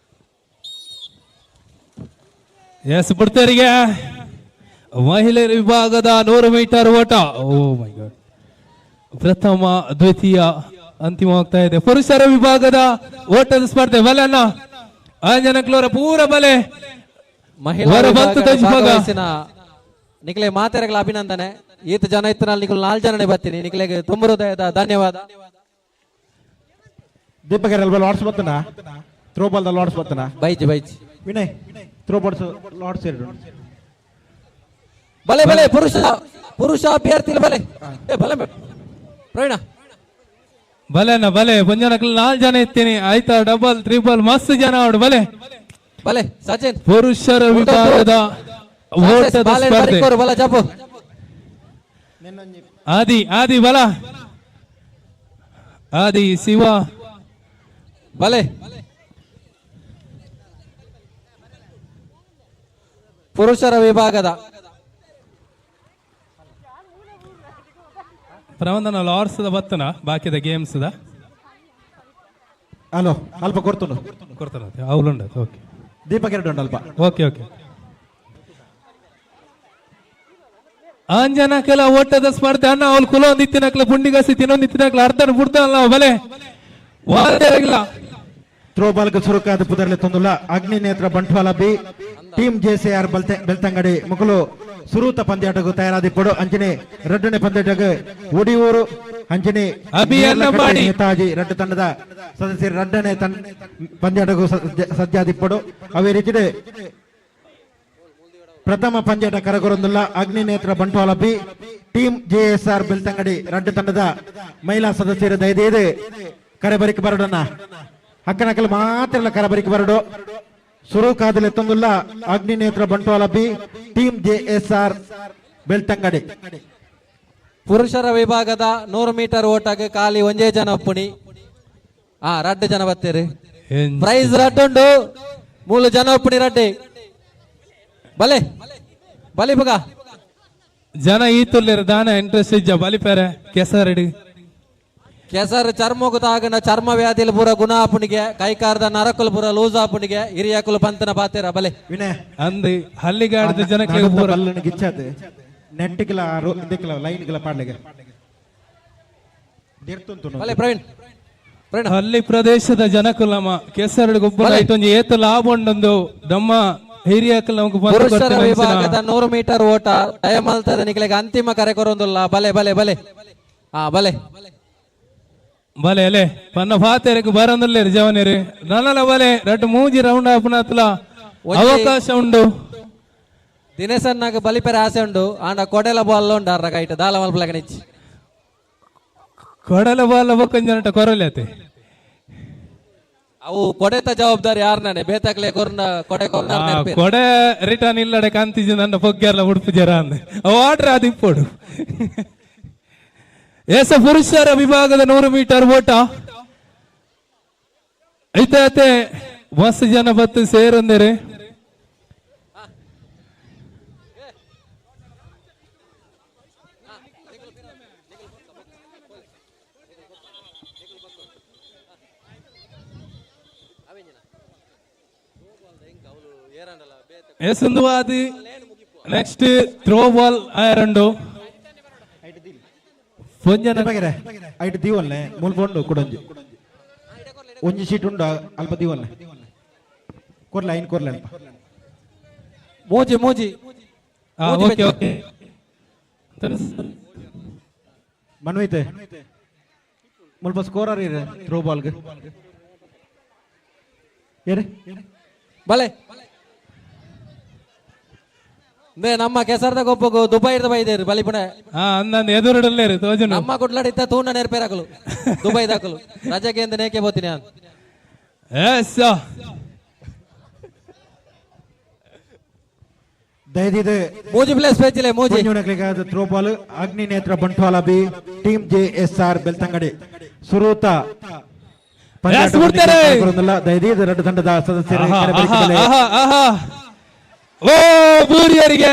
ಎಸ್ ಬಿಡ್ತೇರಿಗೆ ಮಹಿಳೆಯರ ವಿಭಾಗದ 100 ಮೀಟರ್ ಓಟ ಓ ಮೈ ಗಾಡ್ ಪ್ರಥಮ ದ್ವಿತೀಯ ಅಂತಿಮವಾಗ್ತಾ ಇದೆ. ಪುರುಷರ ವಿಭಾಗದ ಓಟದ ಸ್ಪರ್ಧೆ ಬಲೆ ಅಣ್ಣ ಆಂಜನಕ್ಲೋರ ಪೂರ ಬಲೆ ಮಹಿಳಾ ನಿಖಲೆ ಮಾತೆರಗಳ ಅಭಿನಂದನೆ. ಈತ ಜನ ಇತ್ತು ನಿಖಲು 4 ಜನನೇ ಬರ್ತೀನಿ ನಿಖಲೆಗೆ ತುಂಬ ಹೃದಯದ ಧನ್ಯವಾದ. ದೀಪಕ್ ಲಾರ್ಡ್ಸ್ ಬರ್ತಾನ ಥ್ರೋ ಬಾಲ್ ಲಾರ್ಡ್ಸ್ ಬರ್ತಾನ ಬೈಜ್ ಬೈಜ್ ವಿನಯ್ ಥ್ರೋ ಬಾಲ್ಸ್ ಲಾರ್ಡ್ಸ್ ಎರಡು ಬಲೆ ಬಲೆ ಪುರುಷ ಪುರುಷ ಅಭ್ಯರ್ಥಿ ಬಲೆ ಬಲೆ ಪ್ರವೀಣ ಬಲೆ ಅಣ್ಣ ಬಲೆ ಪಂಜನಕ್ಲು 4 ಜನ ಇತ್ತೀನಿ ಆಯ್ತಾ ಡಬಲ್ ತ್ರಿಬಲ್ ಮಸ್ತ್ ಜನ ಅವಡು ಬಲೆ ಬಲೆ ಸಚಿನ್ ಪುರುಷರ ವಿಭಾಗದ ಓಟದ ಸ್ಪರ್ಧೆ ಬಲ ಜಪು ಆದಿ ಆದಿ ಬಲ ಆದಿ ಶಿವ ಬಲೆ ಪುರುಷರ ವಿಭಾಗದ ಪ್ರವಂದನ ಲಾರ್ಸ್ದ ಬತ್ತನ ಬಾಕಿದ ಗೇಮ್ಸ್ದ ಹಲೋ ಅಲ್ಪ ಕೊಡ್ತುಂಡು ಕೊಡ್ತಾರ ಅವಲುಂಡ. ಓಕೆ ದೀಪಕ್ ಎರಡು ಉಂಡು ಅಲ್ಪ. ಓಕೆ ಓಕೆ ಆಂಜನಕೆಲ ಓಟದ ಸ್ಪರ್ಧೆ ಅಣ್ಣ ಅವ್ಲು ಕುಲೊಂದು ಇತ್ತಿನಕ್ಲ ಪುಂಡಿಗಸಿ ತಿನ್ನೊಂದು ಇತ್ತಿನಕ್ಲ ಅರ್ಧನ ಬುಡ್ದಲ್ಲ ಬಲೆ ವಾದಿಲ್ಲ. ಥ್ರೋಬಾಲ್ ಸುರುಕಾದ ಪುದರ್ಲೆ ತೊಂದುಲ್ಲ Agninetra Bantwal B team JCR Belthangady ಮುಕುಲು ಸುರೂತ ಪಂದ್ಯಾಟకు ತಯಾರಾದಿಪ್ಪಡು. ಅಂಚನೆ ರಡ್ಡನೆ ಪಂದ್ಯಾಟకు ಒಡಿಯೂರು ಅಂಚನೆ ನೇತಾಜಿ ರಡ್ಡು ತಂಡದ ಸದಸ್ಯರು ರಡ್ಡನೆ ಪಂದ್ಯಾಟకు ಸಜ್ಜಾದಿಪ್ಪಡು. ಅವೇ ರೀತಿ ಪ್ರಥಮ ಪಂದ್ಯಾಟ ಕರಗುರೊಂದುಲ್ಲ Agninetra Bantwal B team JSR Belthangady ರಡ್ಡು ತಂಡದ ಮಹಿಳಾ ಸದಸ್ಯರು ದಯದೀದು ಕರೆಬರಿಕೆ ಬರಡನ್ನ ಅಕ್ಕನಕಲ್ ಮಾತ್ರ ಕರಬರಿಕೆ ಬರಡು. ಸುರುಕಾದಲೆ ತೊಂದುಲ್ಲ Agninetra Bantwal B team JSR Belthangady. ಪುರುಷರ ವಿಭಾಗದ 100 ಮೀಟರ್ ಓಟಕ್ಕೆ ಖಾಲಿ ಒಂಜೇ ಜನ ಒಪ್ಪುಣಿ ರಡ್ಡು ಜನ ಬತ್ತೀರಿ. ಪ್ರೈಸ್ ರಡ್ಡುಂಡು ಮೂಲು ಜನ ಒಪ್ಪುಣಿ ರಡ್ಡೆ ಬಲೆ ಬಲಿ ಬಗ ಜನ ಈ ತುಲ್ಲೇರು ದಾನ ಇಂಟ್ರೆಸ್ಟ್ ಇಜ್ಜ ಬಲಿಪೇರೆ ಕೆಸರಡಿ ಕೆಸರು ಚರ್ಮకు ತಾಗನ ಚರ್ಮ ವ್ಯಾಧಿಲು ಪೂರ ಗುಣ ಆಪುಣಿಗೆ ಕೈಕಾರದ ನರಕುಲು ಪೂರ ಲೂಸ್ ಆಪುಣಿಗೆ ಹಿರಿಯಕುಲು ಪಂತನ ಪಾತೇರ ಬಲೆ ವಿನಯ್ ಅಂದು ಹಲ್ಲಿಗಾಡದ ಜನಕ್ಕೆ ಪೂರ ಗಿಚ್ಚಾದ ನೆಟ್ಟಿಗಲ ಇದಕ್ಕೆಲ್ಲ ಲೈನ್ಗಳ ಪಾಡ್ಲೆಗೆ ಬಲೆ ಪ್ರವೀಣ್ ಹಳ್ಳಿ ಪ್ರದೇಶದ ಜನಕುಲಮ ಕೆಸರಡು ಗೊಬ್ಬರ ಐತೊಂಜಿ ಏತ ಲಾಭ ಉಂಡೊಂದು ನಮ್ಮ ಹಿರಿಯಕುಲು ನಮಕ್ ಪುರುಷರ ವಿಭಾಗದ 100 ಮೀಟರ್ ಓಟ ದಯಮಲ್ತದ ನಿಕಲೆಗೆ ಅಂತಿಮ ಕರೆ ಕೊರೊಂದುಲ್ಲ ಬಲೆ ಬಲೆ ಬಲೆ ಹಾ ಬಲೆ ಬಲೆ ಅಲೆ ಪನ್ನ ಫಾತೆರೆಗ್ ಬರಂದುಲ್ಲೇರು ಜವನೇರು ನನ್ನಲ ಬಲೆ ರಡ್ಡು ಮೂಜಿ ರೌಂಡ್ ಆಪುನತ್ಲ ಅವಕಾಶ ಉಂಡು. ದಿನೇಶನ್ನಾಗ ಬಲಿಪೆರೆ ಆಸೆ ಉಂಡು ಆಂಡ ಕೊಡೆಲ ಬಾಲ್ ಉಂಡು ಅರ್ರ ಕೈಟ್ ದಾಲ ಮಲ್ಪಲಗ ನಿಚ್ಚಿ ಕೊಡಲ ಬಾಲ್ ಬೊಕ್ಕಂಜನಟ ಕೊರಲೆ ಅವು ಕೊಡೆತ ಜವಾಬ್ದಾರಿ ಯಾರು ನಾನೆ ಬೇತಕ್ಲೆ ಕೊರ್ನ ಕೊಡೆ ಕೊರ್ನ ಕೊಡೆ ರಿಟರ್ನ್ ಇಲ್ಲಡೆ ಕಾಂತಿಜಿ ನನ್ನ ಪೊಗ್ಗೆಲ್ಲ ಉಡುಪು ಜರ ಅಂದೆ ಅವು ಆರ್ಡರ್ ಅದು ಇಪ್ಪೋಡು. ಎಸ ಪುರುಷರ ವಿಭಾಗದ 100 ಮೀಟರ್ ಓಟ ಐತೆ ಮಸ್ತ್ ಜನ ಬತ್ತು ಸೇರೊಂದರೆ. ಎಸ್ ನೆಕ್ಸ್ಟ್ ಥ್ರೋ ಬಾಲ್ ಆಯರಂಡು ಐಟ್ ದೀವಲ್ನೆ ಮುಲ್ಪ ಉಂಡು ಕುಡೊಂಜಿ ಒಂಜಿ ಶೀಟ್ ಉಂಡು ಅಲ್ಪ ದೀವಲ್ನೆ ಕೊರ್ಲೆ ಐನ್ ಕೊರ್ಲೆ ಅಲ್ಪ ಮೋಜಿ ಮೋಜಿ ಓಕೆ ಓಕೆ ಮನ್ವೈತೆ ಮುಲ್ಪ ಸ್ಕೋರರ್ ಇರೆ ಥ್ರೋ ಬಾಲ್ಗೆ ಏರೆ ಬಲೆ ನಮ್ಮ ಕೆಸರದ ಗೊಬ್ಬಗು ದುಬೈದ ಬೈದೇರು ಬಲಿಪುಣೆ ಅಂದಂದು ಎದುರುಡಲ್ಲೇರು ತೋಜನು ನಮ್ಮ ಕುಡ್ಲಾಡಿತ್ತ ತೂನ ನೆರ್ಪೇರಾಕಲು ದುಬೈ ದಾಕಲು ರಜೆಗೆ ಎಂದು ನೇಕೆ ಬೋತೀನಿ ನಾನು. ಎಸ್ ದಯದಿದೆ ಮೂಜಿ ಪ್ಲೇಸ್ ಪೇಚಿಲೆ ಮೂಜಿ throw ball Agninetra Bantwal B team JSR Belthangady ಸುರೂತ ದಯದಿದೆ ಎರಡು ತಂಡದ ಸದಸ್ಯರು ಓ ಬೂರಿಯರಿಗೆ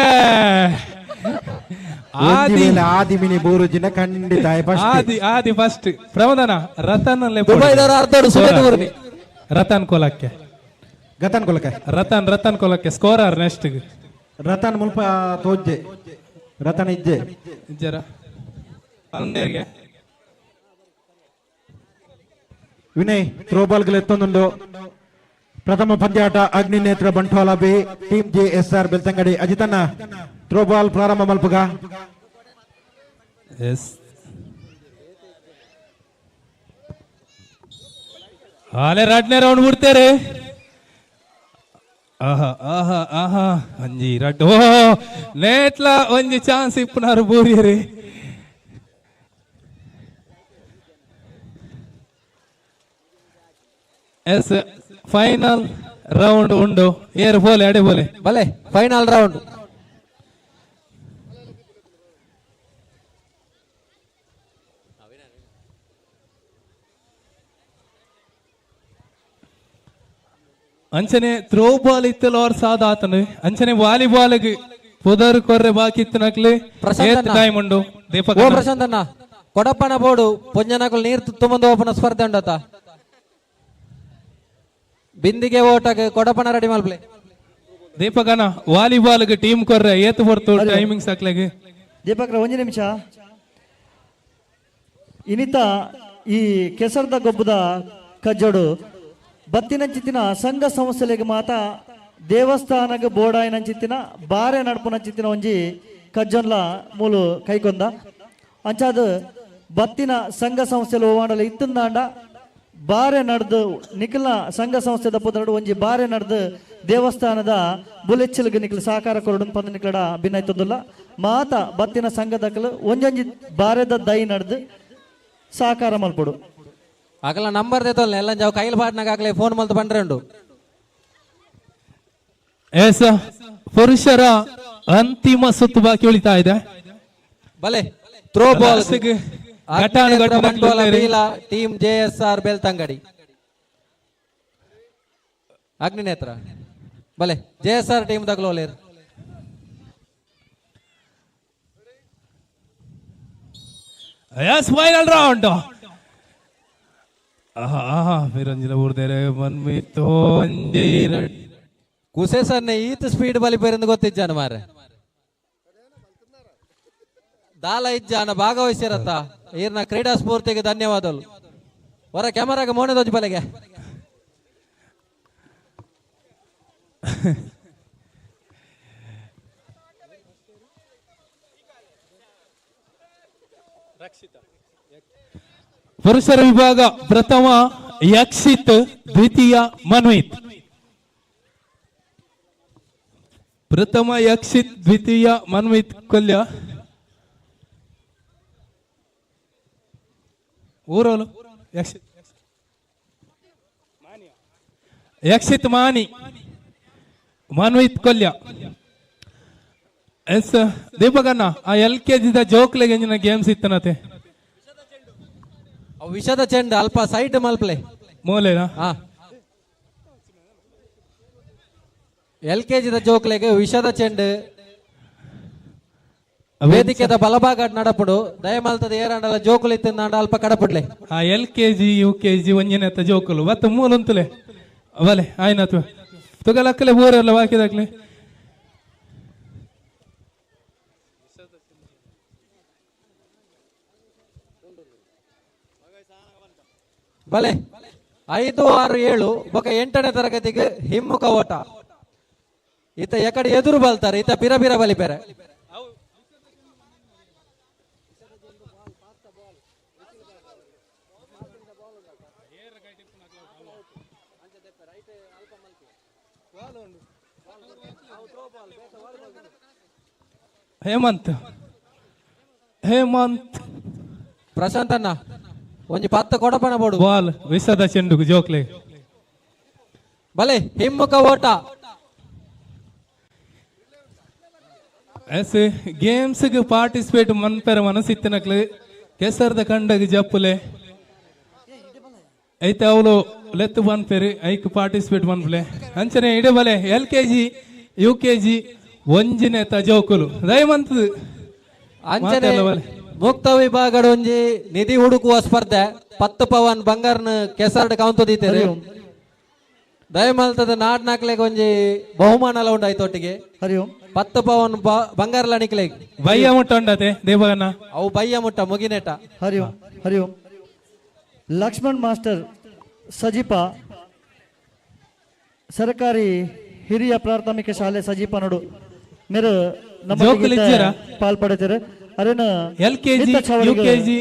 ಆದಿಮಿನಿ ಬೂರು ಜಿನ ಖಂಡಿತ ಆದಿ ಆದಿ ಫಸ್ಟ್ ಪ್ರಮದನ ರತನ್ ರತನ್ ಕೋಲಕ್ಕೆ ಗತನ್ ಕೋಲಕ್ಕೆ ರತನ್ ರತನ್ ಕೋಲಕ್ಕೆ ಸ್ಕೋರರ್ ನೆಕ್ಸ್ಟ್ ರತನ್ ಮುಲ್ಪ ತೋಜ್ಜೆ ರತನ್ ಇಜ್ಜೆ ಜರ ವಿನಯ್ ಥ್ರೋಬಾಲ್ ಎತ್ತೊಂದುಂಡು. ಪ್ರಥಮ ಪಂದ್ಯಾಟ Agninetra Bantwal B team JSR Belthangady ಅಜಿತನ್ನ throwball ಪ್ರಾರಂಭ ಮಲ್ಪುಗ. ಎಸ್ ಆಲೆ ರಡ್ನೇ ರೌಂಡ್ ಬಿಡ್ತೇರೆ. ಆಹಾ ಆಹಾ ಆಹಾ ಒಂಜಿ ರಡ್ಡು ಓ ನೇಟ್ಲ ಒಂಜಿ ಚಾನ್ಸ್ ಇಪ್ಪುನಾರು ಬೂರಿಯರಿ. S final round ಉಂಡು ಏರು ಬೋಲೆ ಅಡೆ ಬೋಲೆ ಬಲೆ ಫೈನಲ್ ರೌಂಡ್. ಅಂಚನೆ ಥ್ರೋ ಬಾಲ್ ಇತ್ತಲ್ಲ ಅವ್ರ ಸಾದ ಆತನು ಅಂಚನೆ ವಾಲಿಬಾಲ್ ಪುದರ್ ಕೊರ್ರೆ ಬಾಕಿ ಇತ್ತು ನಕ್ಲಿ ಟೈಮ್ ಉಂಡು ದೀಪಕ್ ಪ್ರಶಾಂತ್ ಅಣ್ಣ ಕೊಡಪನ ಬೋಡು ಪೊಂಜನಕುಲು ನೀರು ತುಂಬಂದು ಓಪನ ಸ್ಪರ್ಧೆ ಉಂಡತ ಬಿಂದಿಗೆ ಓಟಕ್ಕೆ ಕೊಡಪನ ರೆಡಿ ಮಲ್ಪ್ಲೆ ದೀಪಕನ ವಾಲಿಬಾಲ್ ಟೀಮ್ ಕೊರ್ರೆ ಏತು ಬರ್ತು ಟೈಮಿಂಗ್ ಸಾಕ್ಲಾಗಿ ದೀಪಕ್ರ ಒಂದು ನಿಮಿಷ ಇನಿತ ಈ ಕೆಸರ್ದ ಗೊಬ್ಬದ ಕಜ್ಜೋಡು ಬತ್ತಿನಂಚಿತ್ತಿನ ಸಂಘ ಸಂಸ್ಥೆಲೆಗ್ ಮಾತ ದೇವಸ್ಥಾನಗ ಬೋಡಾಯಿನಂಚಿತ್ತಿನ ಬಾರೆ ನಡ್ಪುನಂಚಿತ್ತಿನ ಒಂಜಿ ಕಜ್ಜೊನ್ಲ ಮೂಲು ಕೈಕೊಂದ ಅಂಚಾದ ಬತ್ತಿನ ಸಂಘ ಸಂಸ್ಥೆಲು ಓವಾಂಡಲ ಇತ್ತಂದಾಂಡ ಬಾರೆ ನಡೆದು ನಿಖಿಲ್ನ ಸಂಘ ಸಂಸ್ಥೆದ ಪುದರಡು ಒಂಜಿ ಬಾರೆ ನಡೆದು ದೇವಸ್ಥಾನದ ಬುಲೆಚ್ಚಲ್ಗೆ ನಿಖಿಲ್ ಸಹಕಾರ ಕೊರಡು ಪಂದ ನಿಖಲಡ ಭಿನ್ನಾಯ್ತದಲ್ಲ ಮಾತ ಬತ್ತಿನ ಸಂಘದಕಲು ಒಂಜೊಂಜಿ ಬಾರೆದ ದೈ ನಡೆದು ಸಹಕಾರ ಮಲ್ಪಡು ಆಗಲ ನಂಬರ್ ದೇತಲ್ಲ ಎಲ್ಲ ಜಾವ್ ಕೈಲ್ ಪಾಟ್ನಾಗ ಆಗಲೇ ಫೋನ್ ಮಲ್ತು ಬಂದ್ರೆ ಉಂಡು. ಎಸ್ ಪುರುಷರ ಅಂತಿಮ ಸುತ್ತು ಬಾಕಿ ಉಳಿತಾ ಇದೆ. ಬಲೆ ಥ್ರೋ ಬಾಲ್ ಘಟಾನುಘಟಿ team J S R Belthangady Agninetra ಬಲೆ ಜೆ ಎಸ್ ಆರ್ ಟೀಮ್ ತಗಲೋಲೇರ್. Yes final round. ಆಹಾ ಫಿರಂಜಿನ ಊರ್ದೇರೆ ಮನ್ಮಿತೋ ಕುಸೇಸನ್ನೆ ಈತ ಸ್ಪೀಡ್ ಬಲಿ ಪೇರಿಂದ ಗೊತ್ತಿಜ್ಜಾನ ಮಾರೆ ದಾಲ ಇಜ್ಜಾನ ಭಾಗವಹಿಸಿರತ್ತ ಈರ್ನ ಕ್ರೀಡಾ ಸ್ಫೂರ್ತಿಗೆ ಧನ್ಯವಾದಗಳು. ಹೊರ ಕ್ಯಾಮರಾಗ ಮೋನೆ ದೋಜ್ ಬಲೆಗೆ ಪುರುಷರ ವಿಭಾಗ ಪ್ರಥಮ ಯಕ್ಷಿತ್, ದ್ವಿತೀಯ ಮನ್ವಿತ್. ಪ್ರಥಮ ಯಕ್ಷಿತ್, ದ್ವಿತೀಯ ಮನ್ವಿತ್ ಕೊಲ್ಯ. ಊರೋಲು ಯಕ್ಷಿತ್, ಯಕ್ಷಿತ್ ಮಾನಿ, ಮನ್ವಿತ್ ಕೊಲ್ಯ. ಎಸ್ ದೀಪಕಣ್ಣ, ಆ ಎಲ್ ಕೆ ಜಿದ ಜೋಕ್ಲೆಗೆ ಎಂಜಿನ ಗೇಮ್ಸ್ ಇತ್ತನತೆ? ವಿಷದ ಚೆಂಡು ಅಲ್ಪ ಸೈಡ್ ಮಲ್ಪ್ಲೆ ಮೂಲೆನಾ? ಎಲ್ ಕೆ ಜಿದ ಜೋಕ್ಲೆಗೆ ವಿಷದ ಚೆಂಡು ವೇದಿಕೆದ ಬಲಭಾಗ ನಡಪುಡು ದಯಮಾಲ್ತದ ಏರಾಂಡಲ ಜೋಕುಲು ಇತ್ತಿಂದಾಂಡ ಅಲ್ಪ ಕಡಪುಡ್ಲೆ. ಆ L K G U K G ಒಂಜಿನೆತ್ತ ಜೋಕುಲು ಬತ್ತ ಮೂಲುಂತುಲೆ ಬಲೆ ಆಯ್ನತ್ವ ತುಗಲಕ್ಕಲೆ ಬೋರೆಲ್ಲ ಬಾಕಿದಾಕ್ಲೆ. ಬಲೆ 5 6 7 ಬೊಕ 8ನೇ ತರಗತಿಗೆ ಹಿಮ್ಮುಖ ಓಟ. ಈತ ಎಕಡೆ ಎದುರು ಬಲ್ತಾರೆ, ಈತ ಬಿರ ಬಿರ ಬಲಿ ಬೇರೆ. ಹೇಮಂತ್ ಹೇಮಂತ್ ಪ್ರಶಾಂತ್ ಅಣ್ಣ ಒಂಜಿ 10 ಕೊಡಪಣ ಬೋಡು ಬಾಲ್ ವಿಸದ ಚೆಂಡುಗು ಜೋಕ್ಲೆ. ಬಲೆ ಹಿಮ್ಮುಖ ಓಟ. ಎಸ್ ಗೇಮ್ಸ್ ಪಾರ್ಟಿಸಿಪೇಟ್ ಮನ್ಪೆರ ಮನಸ್ಸಿತ್ತಿನಕ್ಲೆ ಕೆಸರ್ದ ಕಂಡಗ ಜಪ್ಪುಲೆ ಐತೆ ಅವಳು ಲೆತ್ತು ಬನ್ಪೇರಿ ಐಕ್ ಪಾರ್ಟಿಸಿಪೇಟ್ ಮನ್ಪುಲೆ ಅಂಚನೆ ಇಡೆ ಬಲೆ L K G U K G ಒಂಜಿನೆ ತಜೋಕುಲು ದಯಮಂತದ ಅಂಚನೆ ಮುಕ್ತ ವಿಭಾಗದ ಒಂಜಿ ನಿಧಿ ಹುಡುಕುವ ಸ್ಪರ್ಧೆ 10 ಪವನ್ ಬಂಗಾರನ ಕೆಸರ್ಡ್ ಕೌಂತದಿತ್ತೇರಿ ದಯಮಲ್ತದ ನಾಡ್ನಾಕ್ಲೆಗ್ ಒಂಜಿ ಬಹುಮಾನ ಉಂಡಾಯ್ತು ಒಟ್ಟಿಗೆ. ಹರಿ ಓಂ. 10 ಪವನ್ ಬಂಗಾರಲ ನಿಕ್ಲೆಗ್ ಬಯ್ಯ ಮುಟ್ಟ ಉಂಡತೆ ದೇವಗಣ್ಣ ಅವು ಬಯ್ಯ ಮುಟ್ಟ ಮುಗಿನೇಟ. ಹರಿ ಓಂ ಹರಿ ಓಂ. ಲಕ್ಷ್ಮಣ್ ಮಾಸ್ಟರ್ ಸಜೀಪ ಸರ್ಕಾರಿ ಹಿರಿಯ ಪ್ರಾಥಮಿಕ ಶಾಲೆ ಸಜೀಪ ನೋಡು ಮೇರು ನಮ್ಮ ಪಾಲ್ ಪಡೆತಾರೆ. ಅರೇನ L K G U K G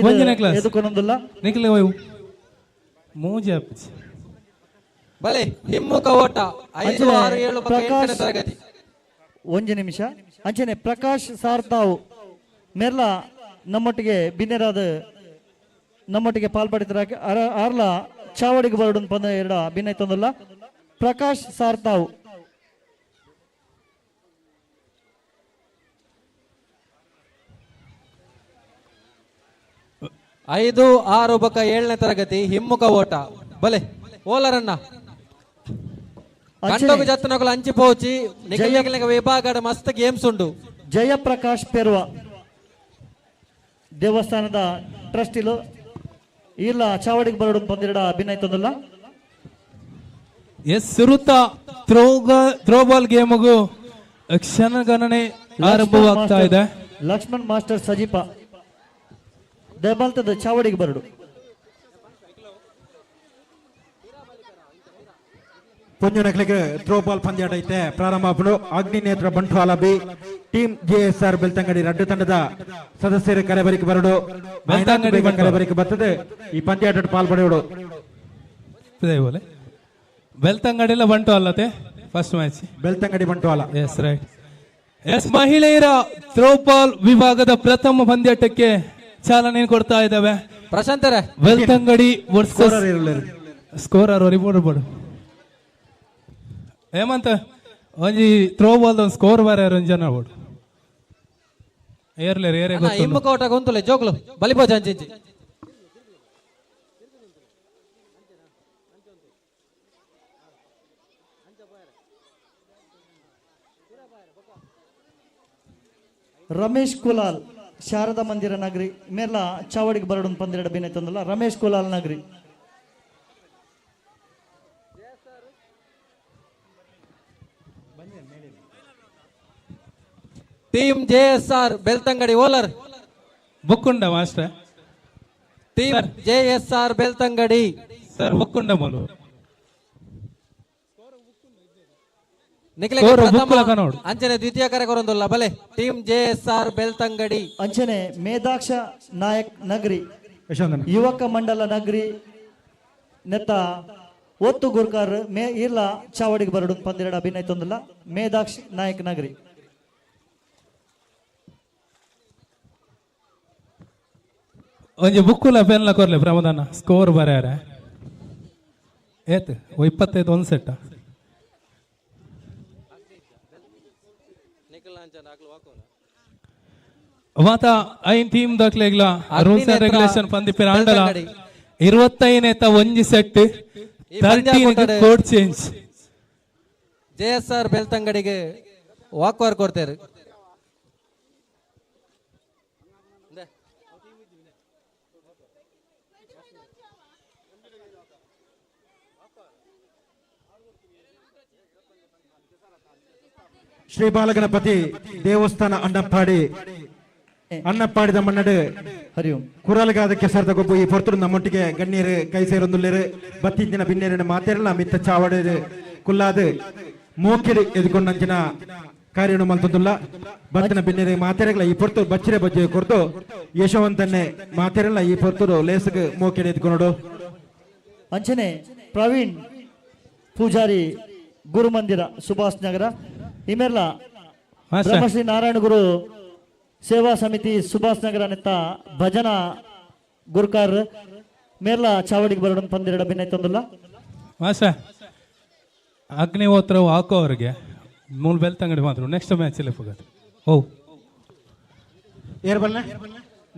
ಒಂದನೇ ಕ್ಲಾಸ್ ಎದುಕೊನೊಂದುಲ್ಲ ನಿಕ್ಲೆ ವಯು ಮೂಜೆ ಅಪ್ಪಿ. ಬಲೆ ಹಿಮ್ಮುಖ ಓಟ 5 6 7 ಪ್ರಕಾಶ್ ತರಗತಿ ಒಂದು ನಿಮಿಷ. ಅಂಚನೆ ಪ್ರಕಾಶ್ ಸಾರ್ತಾವು ಮೇರ್ಲ ನಮ್ಮೊಟ್ಟಿಗೆ ಬಿನ್ನೆರಾದ ನಮ್ಮೊಟ್ಟಿಗೆ ಪಾಲ್ಪಡಿತರ ಆರ್ಲ ಚಾವಡಿಗೆ ಬರಡು ಪಂದ ಎರಡ ಭಿನ್ನೈತೊಂದಲ್ಲ ಪ್ರಕಾಶ್ ಸಾರ್ತಾವು. ಐದು 6 ಬಕ 7ನೇ ತರಗತಿ ಹಿಮ್ಮುಖ ಓಟ. ಬಲೆ ಓಲರಣ್ಣ ಕಂಡೋಗು ಜತ್ತನಕುಲು ಅಂಚಿ ಪೋಚಿ ನಿಖಿಲ ವಿಭಾಗದ ಮಸ್ತ್ ಗೇಮ್ಸ್ ಉಂಡು. ಜಯಪ್ರಕಾಶ್ ಪೆರ್ವ ದೇವಸ್ಥಾನದ ಟ್ರಸ್ಟಿಲು ಇಲ್ಲ ಚಾವಡಿಗೆ ಬರೋಡು ಬಂದಿರಡ ಅಭಿನಯ ತಂದಲ್ಲ. ಎಸ್, ಸುರುತ ಥ್ರೋಬಾಲ್ ಗೇಮ್ಗೂ ಕ್ಷಣಗಣನೆ ಆರಂಭವಾಗ್ತಾ ಇದೆ. ಲಕ್ಷ್ಮಣ್ ಮಾಸ್ಟರ್ ಸಜೀಪ ದೇಬಲ್ತದ ಚಾವಡಿಗೆ ಬರಡು. ಪೊಂಜುನಕ್ಲಿಗೆ ಥ್ರೋಬಾಲ್ ಪಂದ್ಯಾಟ ಐತೆ ಪ್ರಾರಂಭ ಆಪುಂಡು. Agninetra Bantwal B team JSR Belthangady ರಡ್ಡು ತಂಡದ ಸದಸ್ಯರು ಕರೆಬರಿಕೆ ಬರಡು. ಬೆಳ್ತಂಗಡಿ ಕರೆಬರಿಕೆ ಬರ್ತದೆ ಈ ಪಂದ್ಯಾಟ ಪಾಲ್ಪಡೆಯೋಡು. ಬೆಳ್ತಂಗಡಿಲ್ಲ ಬಂಟ್ವಾಲತೆ first match. Belthangady Bantwal. Yes right. Yes, ಮಹಿಳೆಯರ ಥ್ರೋಬಾಲ್ ವಿಭಾಗದ ಪ್ರಥಮ ಪಂದ್ಯಾಟಕ್ಕೆ ಚಾಲನೆ ಕೊಡ್ತಾ ಇದ್ದಾವೆ. ಪ್ರಶಾಂತರ ಬೆಳ್ತಂಗಡಿ ವರ್ಸಸ್ ಸ್ಕೋರರ್ ರಿಪೋರ್ಟ್ ಬೋಡು ಹೇಮಂತ ಒಂಜಿ ಥ್ರೋಬಾಲ್ ಒಂದು ಸ್ಕೋರ್ ಬಾರ ಒಂಜಿ ಜನ ಬೋಡು ಏರ್ಲೇರು ಏರೇ ಗೊತ್ತುಂಡು. ಹಿಮ್ಮಕೋಟ ಗೊಂತುಲೆ ಜೋಕ್ಲು ಬಲಿಪೋ ಚಂಚಿಂಚಿ. ರಮೇಶ್ ಕುಲಾಲ್ ಶಾರದಾ ಮಂದಿರ ನಗರಿ ಮೇರ್ಲ ಚಾವಡಿಗೆ ಬರಡು ಪಂದಿರಡ ಬಿನ ತಂದಲ್ಲ. Ramesh Kulal Nagari. Team JSR Belthangady ಓಲರ್ ಬೊಕ್ಕುಂಡ master. Team JSR Belthangady sir ಬೊಕ್ಕುಂಡ ಮೊಲು ನಿಖಿಲ score ಪ್ರಥಮ ಬುಕ್ಕುಲ ಕನೋಡು. ಅಂಚನೆ ದ್ವಿತೀಯ ಕರೆ ಕೊರೊಂದುಲ್ಲ ಬಲೆ ಟೀಮ್ ಜೆಎಸ್ಆರ್ ಬೆಳ್ತಂಗಡಿ. ಅಂಚನೆ ಮೇಧಾಕ್ಷ ನಾಯಕ್ ನಗರಿ ಯುವಕ ಮಂಡಲ ನಗರಿ ನೆತ್ತ ಒತ್ತು ಗುರ್ಕಾರ್ ಮೇ ಇರ್ಲ ಚಾವಡಿಗೆ ಬರಡು ಪಂದಿರಡ ಅಭಿನಯ ತಂದಲ್ಲ. ಮೇಧಾಕ್ಷ ನಾಯಕ್ ನಗರಿ. ಒಂಜಿ ಬುಕ್ಕುಲ ಪೆನ್ಲ ಕೊರ್ಲೆ ಪ್ರಮೋದನ ಸ್ಕೋರ್ ಬರೆಯಾರೆ ಏತ್ 25 ಒಂದು ಸೆಟ್. ಮಾತ ಐನ್ ಟೀಮ್ ದಾಖಲೆಗ್ಲ rules and regulation ಪಂದಿಪಿನ ಆಂಡಲ 25 ಒಂಜಿ ಸೆಟ್ 13 code change. JSR ಬೆಳ್ತಂಗಡಿಗೆ ವಾಕ್ವಾರ್ ಕೊಡ್ತಾರೆ. ಶ್ರೀ ಬಾಲಗಣಪತಿ ದೇವಸ್ಥಾನ ಅಣ್ಣಪ್ಪಾಡಿ ಅಣ್ಣಪ್ಪಾಡಿದ ಮನ್ನಡು ಕುರಲ್ಗಾದ ಕೆಸರದ ಗೊಬ್ಬು ಈ ಪೊರ್ತುಡು ನಮ್ಮೊಟ್ಟಿಗೆ ಗಣ್ಯರು ಕೈ ಸೇರೊಂದುಲ್ಲೇರು ಬತ್ತಿಂಚಿನ ಬಿನ್ನೇರಿನ ಮಾತೇರಲ್ಲ ಮಿತ್ತ ಚಾವಡು ಕುಲ್ಲಾದು ಮೋಕಿರಿ ಎದುಕೊಂಡಂಚಿನ ಕಾರ್ಯನು ಮಲ್ತೊಂದುಲ್ಲ ಬತ್ತಿನ ಬಿನ್ನೇರು ಮಾತೇರಗಳ ಈ ಪೊರ್ತು ಬಚ್ಚಿರೆ ಬಜ್ಜೆ ಕೊರ್ತು ಯಶವಂತನ್ನೇ ಮಾತೇರಲ್ಲ ಈ ಪೊರ್ತುಡು ಲೇಸಗ್ ಮೋಕಿರಿ ಎದುಕೊನಡು. ಅಂಚನೆ ಪ್ರವೀಣ್ ಪೂಜಾರಿ ಗುರುಮಂದಿರ ಸುಭಾಷ್ ನಗರ ಇಮೆರ್ಲ ಬ್ರಹ್ಮಶ್ರೀ ನಾರಾಯಣ ಗುರು ಸೇವಾ ಸಮಿತಿ ಸುಭಾಷ್ ನಗರ ನೆತ್ತ ಭಜನಾ ಗುರುಕಾರ್ ಮೇರ್ಲ ಚಾವಡಿಗೆ ಬರೋಣ ಪಂದಿರಡ ಬಿನ್ನೈ ತಂದಲ್ಲ. ಮಾಸ್ಟರ್ ಅಗ್ನಿಹೋತ್ರ ಹಾಕೋ ಅವರಿಗೆ ಮೂಲ ಬೆಳ್ತಂಗಡಿ ಮಾತ್ರ ನೆಕ್ಸ್ಟ್ ಮ್ಯಾಚ್ ಅಲ್ಲಿ ಹೋಗೋದು. ಓ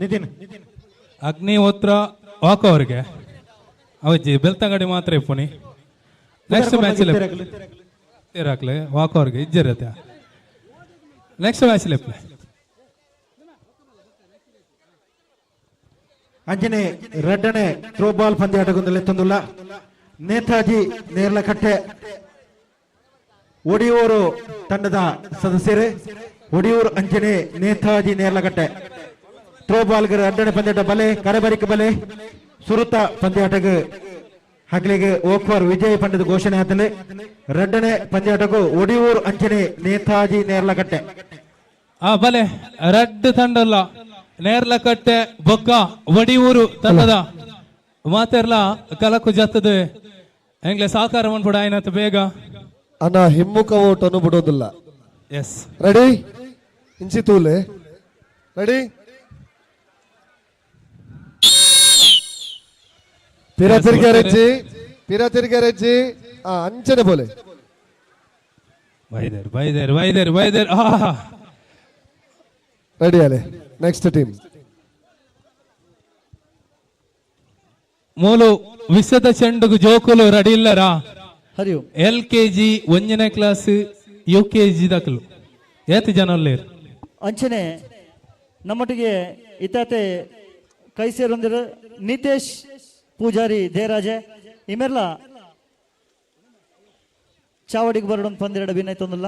ನಿತಿನ್ ಅಗ್ನಿಹೋತ್ರ ಹಾಕೋ ಅವರಿಗೆ ಅವಜ್ಜಿ ಬೆಳ್ತಂಗಡಿ ಮಾತ್ರ ಇಪ್ಪುನಿ ನೆಕ್ಸ್ಟ್ ಮ್ಯಾಚ್ ಅಲ್ಲಿ ಹಾಕ್ಲೆ ವಾಕ್ ಅವ್ರಿಗೆ ಇಜ್ಜಿರತ್ತೆ ನೆಕ್ಸ್ಟ್ ಮ್ಯಾಚ್ ಲೆಪ್ಲೆ. ಅಂಜನೆ ರಡ್ಡನೆ ಥ್ರೋಬಾಲ್ ಪಂದ್ಯಾಟಗೊಂದು ಎತ್ತೊಂದುಲ್ಲ ನೇತಾಜಿ ನೇರ್ಲಕಟ್ಟೆ ಒಡಿಯೂರು ತಂಡದ ಸದಸ್ಯರು ಒಡಿಯೂರು ಅಂಜನೆ ನೇತಾಜಿ ನೇರ್ಲಕಟ್ಟೆ ಥ್ರೋಬಾಲ್ಗೆ ರಡ್ಡನೆ ಪಂದ್ಯಾಟ ಬಲೆ ಕರೆಬರಿಕೆ ಬಲೆ ಸುರುತ ಪಂದ್ಯಾಟಗ ಹಗಲಿಗೆ ಓಕ್ವರ್ ವಿಜಯ್ ಪಂಡದ ಘೋಷಣೆ ಆತನೆ. ರಡ್ಡನೆ ಪಂದ್ಯಾಟಗೂ ಒಡಿಯೂರು ಅಂಚನೆ ನೇತಾಜಿ ನೇರ್ಲಕಟ್ಟೆ. ಆ ಬಲೆ ರಡ್ಡು ತಂಡಲ್ಲ ನೇರ್ಲಕಟ್ಟೆ ಬೊಕ್ಕ ಒಡಿಯೂರು ತಂಡದ ಮಾತೆರ್ಲ ಕಲಕು ಜತ್ತದ ಎಂಗ್ಲೆ ಸಾಕಾರ ಮನ್ಪುಡ ಆಯ್ನತ್ ಬೇಗ ಅನ್ನ ಹಿಮ್ಮುಖ ಓಟನ್ನು ಬಿಡೋದಿಲ್ಲ. ಎಸ್ ರೆಡಿ ಇಂಚಿ ತೂಲೆ ರೆಡಿ ಪಿರ ತಿರ್ಗಾರೆಜ್ಜಿ ಪಿರ ತಿರ್ಗಾರೆಜ್ಜಿ ಅಂಚನೆ ಬೋಲೆ ಬೈದೇರ್ ಬೈದೇರ್ ಬೈದೇರ್ ಬೈದೇರ್. ರೆಡಿ ಅಲೆ ನೆಕ್ಸ್ಟ್ ಟೀಮ್. ಮೂಲು ವಿಶ್ವದ ಚೆಂಡುಗು ಜೋಕುಲು ರೆಡಿ ಇಲ್ಲರಾ? ಹರಿಯು L K G ಒಂಜನೇ class U K G ದಾಖಲು ಏತ್ ಜನ ಉಲ್ಲೇರು. ಅಂಚನೆ ನಮ್ಮೊಟ್ಟಿಗೆ ಇತಾತೆ ಕೈ ಸೇರೊಂದಿರು ನಿತೇಶ್ ಪೂಜಾರಿ ದೇರಾಜೆ ಇಮೆರ್ಲ ಚಾವಡಿಗೆ ಬರೋಣ ಪಂದಿರಡ ಭಿನ್ನೈತೊಂದಿಲ್ಲ.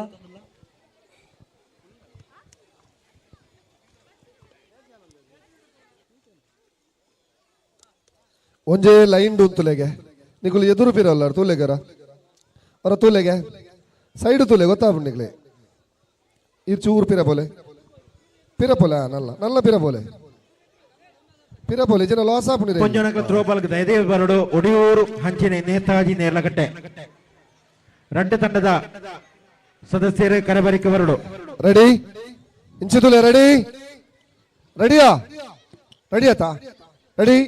ಒಂಜೇ ಲೈನ್ ಉಂತುಲೆಗೆ ನಿಕುಲು ಎದುರು ಪಿರಲ್ಲ ತೂಲೆಗರ ಅವರ ತೂಲೆಗೆ ಸೈಡ್ ತೂಲೆ ಗೊತ್ತಾಪು ನಿಕ್ಲೆ ಇರ್ ಚೂರು ಪಿರಪೋಲೆ ಪಿರಪೋಲೆ ನಲ್ಲ ನಲ್ಲ ಪಿರಪೋಲೆ ಪಿರಪೋಲೆ ಜನ ಲಾಸ್ ಆಪುಂಡು ಪೊಂಜನಕಲ ಥ್ರೋಬಾಲ್ ದಯದೇವಿ ಬರಡು ಒಡಿಯೂರು ಹಂಚಿನ ನೇತಾಜಿ ನೇರ್ಲಕಟ್ಟೆ ರಡ್ಡು ತಂಡದ ಸದಸ್ಯರು ಕರಬರಿಕೆ ಬರಡು. ರೆಡಿ ಇಂಚು ತೂಲೆ ರೆಡಿ ರೆಡಿಯಾ ರೆಡಿ ಆತಾ ರೆಡಿ.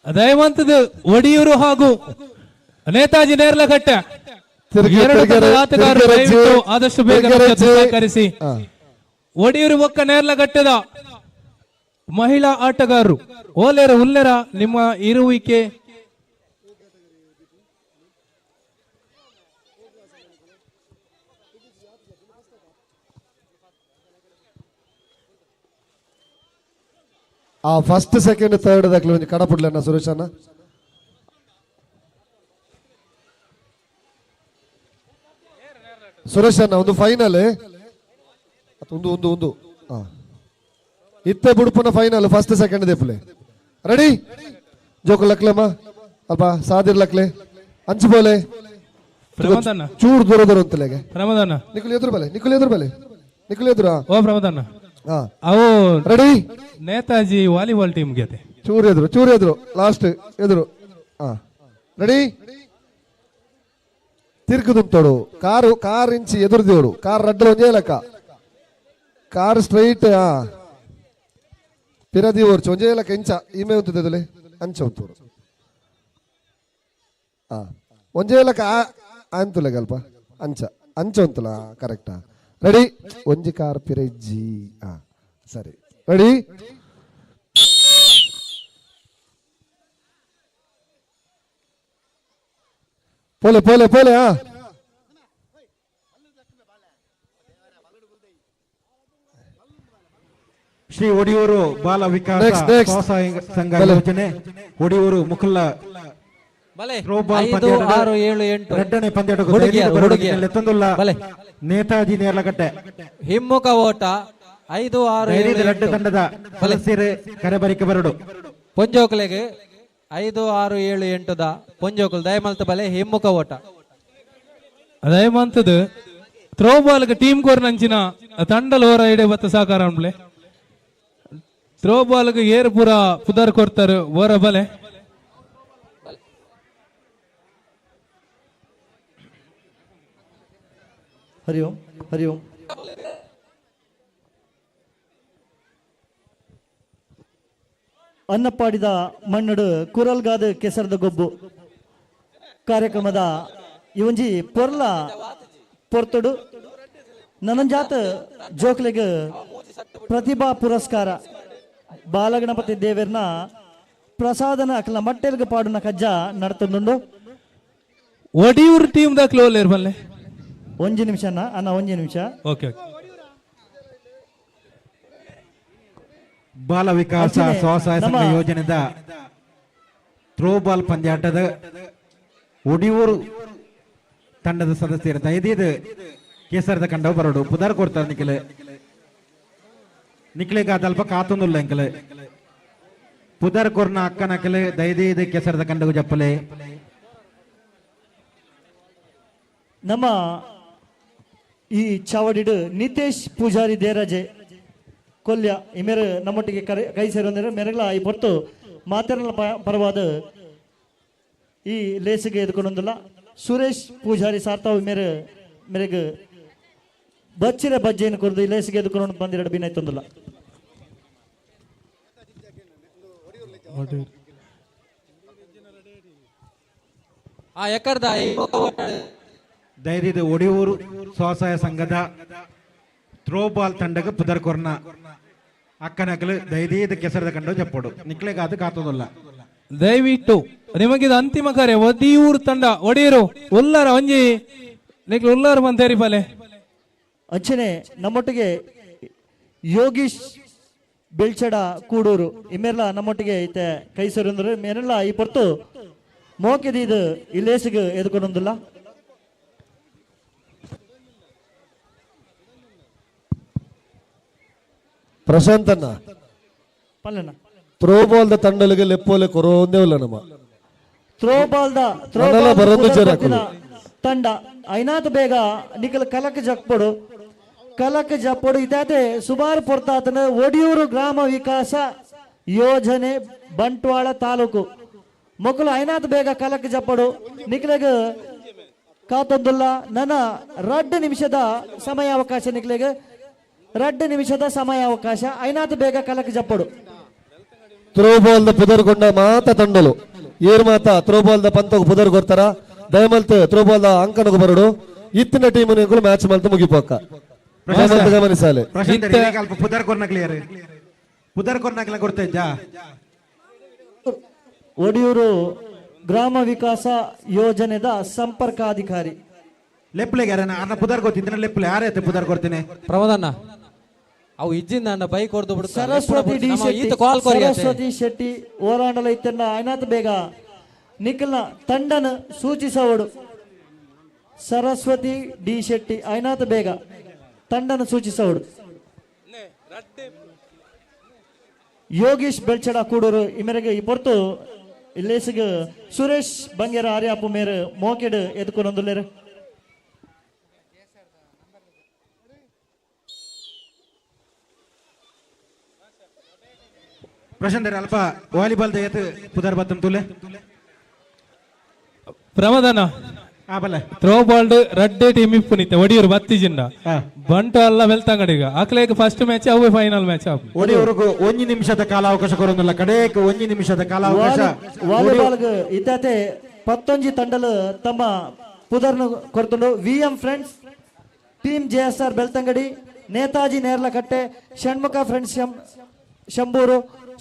ದಯವಂತದ ಒಡಿಯೂರು ಹಾಗೂ ನೇತಾಜಿ ನೇರ್ಲಕಟ್ಟೆ ಎರಡು ತಂಡದ ಆಟಗಾರರು ದಯವಿಟ್ಟು ಆದಷ್ಟು ಬೇಗ ಸಹಕರಿಸಿ. ಒಡಿಯೂರು ಬೊಕ್ಕ ನೇರ್ಲಕಟ್ಟೆದ ಮಹಿಳಾ ಆಟಗಾರರು ಓಲೇರ ಉಲ್ಲೆರ ನಿಮ್ಮ ಇರುವಿಕೆ ಆ ಫಸ್ಟ್ ಸೆಕೆಂಡ್ ಥರ್ಡ್ ದಾಖಲೆ ಒಂಜಿ ಕಡಪುಡ್ಲನ್ನ ಸುರೇಶ್ ಅಣ್ಣ. ಸುರೇಶ್ ಅಣ್ಣ ಒಂದು ಫೈನಲ್ ಒಂದು ಒಂದು ಒಂದು ಇತ್ತೆ ಬುಡುಪುನ ಫೈನಲ್ ಫಸ್ಟ್ ಸೆಕೆಂಡ್ ದೇಪುಲೆ. ರೆಡಿ ಜೋಕು ಲಕ್ಲೆಮ್ಮ ಅಲ್ಪ ಸಾದಿರ್ ಲಕ್ಲೆ ಅಂಚು ಬೋಲೆ ಚೂರು ದೂರ ದೂರ ಅಂತಲೆಗೆ ಪ್ರಮೋದಣ್ಣ ನಿಕುಲು ಎದುರು ಬಲೆ ನಿಕುಲು ಎದುರು ಬಲೆ ನಿಕುಲು ಎದುರು ಓ ಪ್ರಮೋದಣ್ಣ ಅವು ರೆಡಿ ನೇತಾಜಿ ವಾಲಿಬಾಲ್ ಟೀಮ್ ಗೆತೆ ಚೂರು ಎದುರು ಚೂರು ಎದುರು ಲಾಸ್ಟ್ ಎದುರು ರೆಡಿ ತಿರ್ಗುದುಂತೋಡು ಕಾರು ಕಾರ್ ಇಂಚಿ ಎದುರು ದೇವಡು ಕಾರ್ ರಡ್ಡಲು ಒಂಜೇ ಲೆಕ್ಕ ಕಾರ್ ಸ್ಟ್ರೈಟ್ ಪಿರದಿ ಓರ್ಚು ಒಂಜೇ ಲೆಕ್ಕ ಇಂಚ ಈಮೆ ಉಂತುದೆ ಅಂಚ ಉಂತೋಡು ಒಂಜೇ ಲೆಕ್ಕ ಅಂತುಲೆ ಅಲ್ಪ ಅಂಚ ಅಂಚ ಉಂತುಲ ಕರೆಕ್ಟಾ ರೆಡಿ ಒಂಜಿ ಕಾರ್ ಪಿರಜ್ಜಿ ಸರಿ ರೆಡಿ ಪೋಲೆ ಪೋಲೆ ಪೋಲೆ ಶ್ರೀ ಒಡಿಯೂರು ಬಾಲ ವಿಕಾಸ ಸಂಘ ಯೋಜನೆ ಒಡಿಯೂರು ಮುಕುಲ್ಲ ಎರಡನೇ ಪಂದ್ಯ ನೇತಾಜಿ ನೇರ್ಲಕಟ್ಟೆ ಹಿಮ್ಮುಖ ಓಟ 5 6 7 ರಡ್ಡು ತಂಡದ ಸದಸ್ಯರು ಕರೆಬರಿಕೆ ಬರಡು. ಪೊಂಜೋಕುಲೆಗೆ 5 6 7 8 the ಪೊಂಜೋಕುಲು ದಯಮಲ್ತ ಬಲೆ ಹಿಮ್ಮುಖ ಓಟ ದಯಮಂತದ ಥ್ರೋಬಾಲ್ ಟೀಮ್ ಕೋರ್ನಂಚಿನ ತಂಡಲ ಓರ ಇಡೆ ಬತ್ತ ಸಾಕಾರ ಅನ್ಬ್ಲೆ ಥ್ರೋಬಾಲ್ ಏರ್ ಪೂರ ಪುದರ್ ಕೊರ್ತಾರೆ ಓರ ಬಲೆ. ಹರಿ ಓಂ ಹರಿ ಓಂ. ಅನ್ನಪ್ಪಾಡಿದ ಮಣ್ಣಡು ಕುರಲ್ಗಾದ ಕೆಸರದ ಗೊಬ್ಬು ಕಾರ್ಯಕ್ರಮದ ಇವಂಜಿ ಪೊರ್ಲ ಪೊರ್ತಡು ನನಂಜಾತ ಜೋಕ್ಲೆಗ್ ಪ್ರತಿಭಾ ಪುರಸ್ಕಾರ ಬಾಲಗಣಪತಿ ದೇವರ್ನ ಪ್ರಸಾದನ ಅಕ್ಲ ಮಟ್ಟೆಲ್ಗ ಪಾಡುನ ಕಜ್ಜ ನಡತಂದುಂಡು. ಒಡಿಯೂರು ಟೀಮ್ ದಾಖಲೆ ಬಲ್ಲೆ ಒಂಜಿ ನಿಮಿಷ ಅಣ್ಣ ಒಂಜಿ ನಿಮಿಷ. ಓಕೆ ಬಾಲ ವಿಕಾಸ ಸ್ವಸಹಾಯ ಸಂಘ ಯೋಜನೆದ ಥ್ರೋಬಾಲ್ ಪಂದ್ಯಾಟದ ಒಡಿಯೂರು ತಂಡದ ಸದಸ್ಯರು ದಯದೀದು ಕೇಸರದ ಕಂಡವು ಬರೋಡು ಪುದಾರ್ ಕೊಡ್ತಾರೆ ನಿಖಿಲ್ ನಿಖಿಲಿಗೆ ಅದಲ್ಪ ಕಾತೊಂದುಲ್ಲ ಎಂಕಲ್ ಪುದರ್ ಕೊರ್ನ ಅಕ್ಕನಕಲ್ ದಯದೀದು ಕೇಸರದ ಕಂಡವು ಜಪ್ಪಲೆ. ನಮ್ಮ ಈ ಚಾವಡಿಡು ನಿತೇಶ್ ಪೂಜಾರಿ ದೇರಾಜೆ ಕೊಲ್ಯ ಇಮೇರು ನಮ್ಮೊಟ್ಟಿಗೆ ಕೈ ಸೇರುವಂದರೆ ಮೆರಗಲ ಈ ಹೊರತು ಮಾತೆರಲ ಪರವಾದ ಈ ಲೇಸಿಗೆ ಎದುಕೊಂಡೊಂದಿಲ್ಲ. ಸುರೇಶ್ ಪೂಜಾರಿ ಸಾರ್ತಾವ್ ಮೇರೆ ಮೇರೆಗೆ ಬಚ್ಚಿರ ಬಜ್ಜೆಯನ್ನು ಕೊರದು ಈ ಲೇಸಿಗೆ ಎದುಕೊಂಡು ಬಂದಿರಡು ಬಿನಾಯ್ತೊಂದಿಲ್ಲ. ಧೈರ್ಯದ ಒಡಿಯೂರು ಸ್ವಸಹಾಯ ಸಂಘದ ಥ್ರೋಬಾಲ್ ತಂಡಕ್ಕೆ ಪುದರ್ ಕೊರ್ನ ಅಕ್ಕನಕಲು ದಯದೀದ ಕೆಸರದ ಕಂಡು ಜಪ್ಪೋಡು ನಿಕ್ಲೆಗಾದ ಕಾತೋದಲ್ಲ. ದಯವಿಟ್ಟು ನಿಮಗಿದು ಅಂತಿಮ ಕರೆ ಒಡಿಯೂರು ತಂಡ ಒಡಿಯೂರು ಉಲ್ಲಾರ ಒಂಜಿ ನಿಕ್ಲೆ ಉಲ್ಲಾರ ಬಂತೇರಿ ಪಲೆ. ಅಂಚನೆ ನಮ್ಮೊಟ್ಟಿಗೆ ಯೋಗೀಶ್ ಬೆಳ್ಚಡ ಕೂಡೂರು ಇಮ್ಮೆರ್ಲ ನಮ್ಮೊಟ್ಟಿಗೆ ಐತೆ ಕೈಸರು ಮೇರೆಲ್ಲ ಈ ಪೊರ್ತು ಮೋಕೆದೀದು ಇಲ್ಲೇಸಿಗೆ ಎದುಕೊಂಡೊಂದಿಲ್ಲ. ಪ್ರಶಾಂತನ್ನ ಪಲ್ಲಣ್ಣ ಥ್ರೋಬಾಲ್ the ತಂಡಲಿಗೆ ಲೆಪ್ಪೋಲೆ ಕೊರೋಂದೇ ಇಲ್ಲ ನಮ್ಮ ಥ್ರೋಬಾಲ್ the ಬರೋದು ತಂಡ ಐನಾತ್ ಬೇಗ ನಿಖಲ್ ಕಲಕ್ ಜಕ್ಪೊಡು ಕಲಕ್ ಜಪ್ಪೊಡು ಇದಾತೆ ಸುಮಾರು ಪೊರ್ತಾತನ ಒಡಿಯೂರು ಗ್ರಾಮ ವಿಕಾಸ ಯೋಜನೆ ಬಂಟ್ವಾಳ ತಾಲೂಕು ಮೊಕಲು ಐನಾತ್ ಬೇಗ ಕಲಕ್ ಜಪ್ಪಡು ನಿಖಲಗ್ ಕಾತೊಂದುಲ್ಲ ನನ್ನ 2 ನಿಮಿಷದ ಸಮಯಾವಕಾಶ ನಿಖಲೆಗ್ 2 ನಿಮಿಷದ ಸಮಯಾವಕಾಶ ಐನಾತ್ ಬೇಗ ಕಲಕ್ ಜಪ್ಪಡು. ಥ್ರೋಬಾಲ್ the ಪುದರ್ಗೊಂಡ ಮಾತ ತಂಡಲು ಏರ್ ಮಾತ ಥ್ರೋಬಾಲ್ the ಪಂತಗ್ ಪುದರ್ ಕೊರ್ತಾರ ದಯಮಲ್ತ್ ಥ್ರೋಬಾಲ್ the ಅಂಕಣಗ್ ಬರಡು ಇತ್ತಿನ ಟೀಮ್ ಮ್ಯಾಚ್ ಮಲ್ತು ಮುಗಿಪೋಕ ಗಮನಿಸಾಲೆ. ಪುದರ್ ಕೊರ್ನಕ್ಲಿಯರ್ ಪುದರ್ ಕೊರ್ನಕ್ಲ ಕೊಡ್ತಾ ಒಡಿಯೂರು ಗ್ರಾಮ ವಿಕಾಸ ಯೋಜನೆದ ಸಂಪರ್ಕಾಧಿಕಾರಿ ಲೆಪ್ಲೆಗೆ ಅನ್ನ ಪುದರ್ ಗೊತ್ತಿದ್ರೆ ಲೆಪ್ಲೆ ಯಾರೈತೆ ಪುದರ್ ಕೊಡ್ತೀನಿ ಪ್ರಮೋದಣ್ಣ ಅವು ಇಜ್ಜಿಂದ ಅಣ್ಣ ಬೈಕ್ ಹೊಡೆದು ಬಿಡು. ಸರಸ್ವತಿ ಡಿ ಶೆಟ್ಟಿ ಸರಸ್ವತಿ ಶೆಟ್ಟಿ ಓರಾಂಡಲ ಇತ್ತನ್ನ ಐನಾತ್ ಬೇಗ ನಿಖಲ್ನ ತಂಡನ ಸೂಚಿಸವಡು. ಸರಸ್ವತಿ ಡಿ ಶೆಟ್ಟಿ ಐನಾತ್ ಬೇಗ ತಂಡನ ಸೂಚಿಸವಡು. ಯೋಗೀಶ್ ಬೆಳ್ಚಡ ಕೂಡೂರು ಇಮೆರೆಗೆ ಈ ಪೊರ್ತು ಇಲ್ಲೇಸಿಗೆ ಸುರೇಶ್ ಬಂಗೇರ ಆರ್ಯಾಪು ಮೇರು ಮೋಕೆಡ್ ಎದ್ಕೊಂಡೊಂದುಲ್ಲೇರು. ಪ್ರಶಾಂತ್ ಅಲ್ಪ ವಾಲಿಬಾಲ್ ದಯತು ಪುದರ್ ಬತ್ತಂ ತುಲೆ ಪ್ರಮದನ ಥ್ರೋ ಬಾಲ್ ರಡ್ಡೆ ಟೀಮ್ ಇಪ್ಪುನಿತ್ತೆ ಒಡಿಯೂರು ಬತ್ತಿ ಜಿಂಡ ಬಂಟ್ವಾಳ ಬೆಳ್ತಂಗಡಿಗ ಅಕ್ಲೇಕ್ ಫಸ್ಟ್ ಮ್ಯಾಚ್ ಅವೇ ಫೈನಲ್ ಮ್ಯಾಚ್ ಒಡಿಯೂರುಗು 1 ನಿಮಿಷದ ಕಾಲಾವಕಾಶ ಕೊರೊಂದಿಲ್ಲ ಕಡೇಕ್ 1 ನಿಮಿಷದ ಕಾಲಾವಕಾಶ. ವಾಲಿಬಾಲ್ ಇತ್ತಾತೆ 19 ತಂಡಲು ತಮ್ಮ ಪುದರ್ನು ಕೊರ್ತುಂಡು. VM friends team JSR Belthangady, Netaji Nerlakatte, Shanmukha friends Shambur,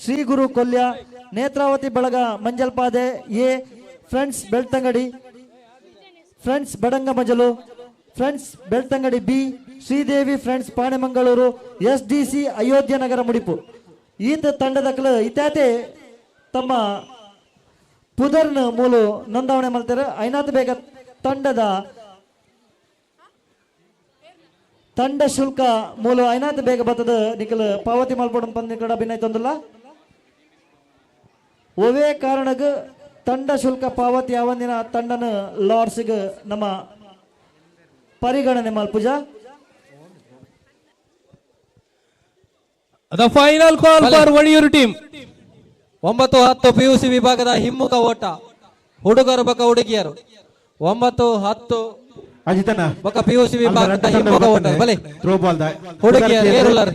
Shri Guru Kolya, Netravati Balaga Manjalpade A friends Belthangady, friends Badanga Majalu, friends Belthangady B, Sridevi friends Panemangalore, S D C Ayodhya Nagara Mudipu. ಈತ ತಂಡದಕ್ಕಲು ಇತ್ಯಾತೆ ತಮ್ಮ ಪುದರ್ನ ಮೂಲು ನೋಂದಾವಣೆ ಮಾಡ್ತಾರೆ. ಐನಾತ್ ಬೇಗ ತಂಡದ ತಂಡ ಶುಲ್ಕ ಮೂಲು ಐನಾತ್ ಬೇಗ ಬರ್ತದ ನಿಖಲ್ ಪಾವತಿ ಮಲ್ಪೊಡು ಪಂದ್ ನಿಖಲ ಅಭಿನಯ ತಂದಿಲ್ಲ. ಒವೇ ಕಾರಣಗ್ ತಂಡ ಶುಲ್ಕ ಪಾವತಿ ಯಾವಂದಿನ ತಂಡನ ಲಾರ್ಡ್ಸ್ಗೆ ನಮ್ಮ ಪರಿಗಣನೆ ಮಲ್ಪುಜ. The final call for Odiyoor team. 9 10 PUC ವಿಭಾಗದ ಹಿಮ್ಮುಖ ಓಟ ಹುಡುಗರು ಬಕ ಹುಡುಗಿಯರು 9 10 ಅಜಿತನ ಬಕ ಪಿಯುಸಿ ವಿಭಾಗದ ಹಿಮ್ಮುಖ ಓಟ ಬಲೆ ಥ್ರೋ ಬಾಲ್ the ಹುಡುಗಿಯರು ಏರುಲರ್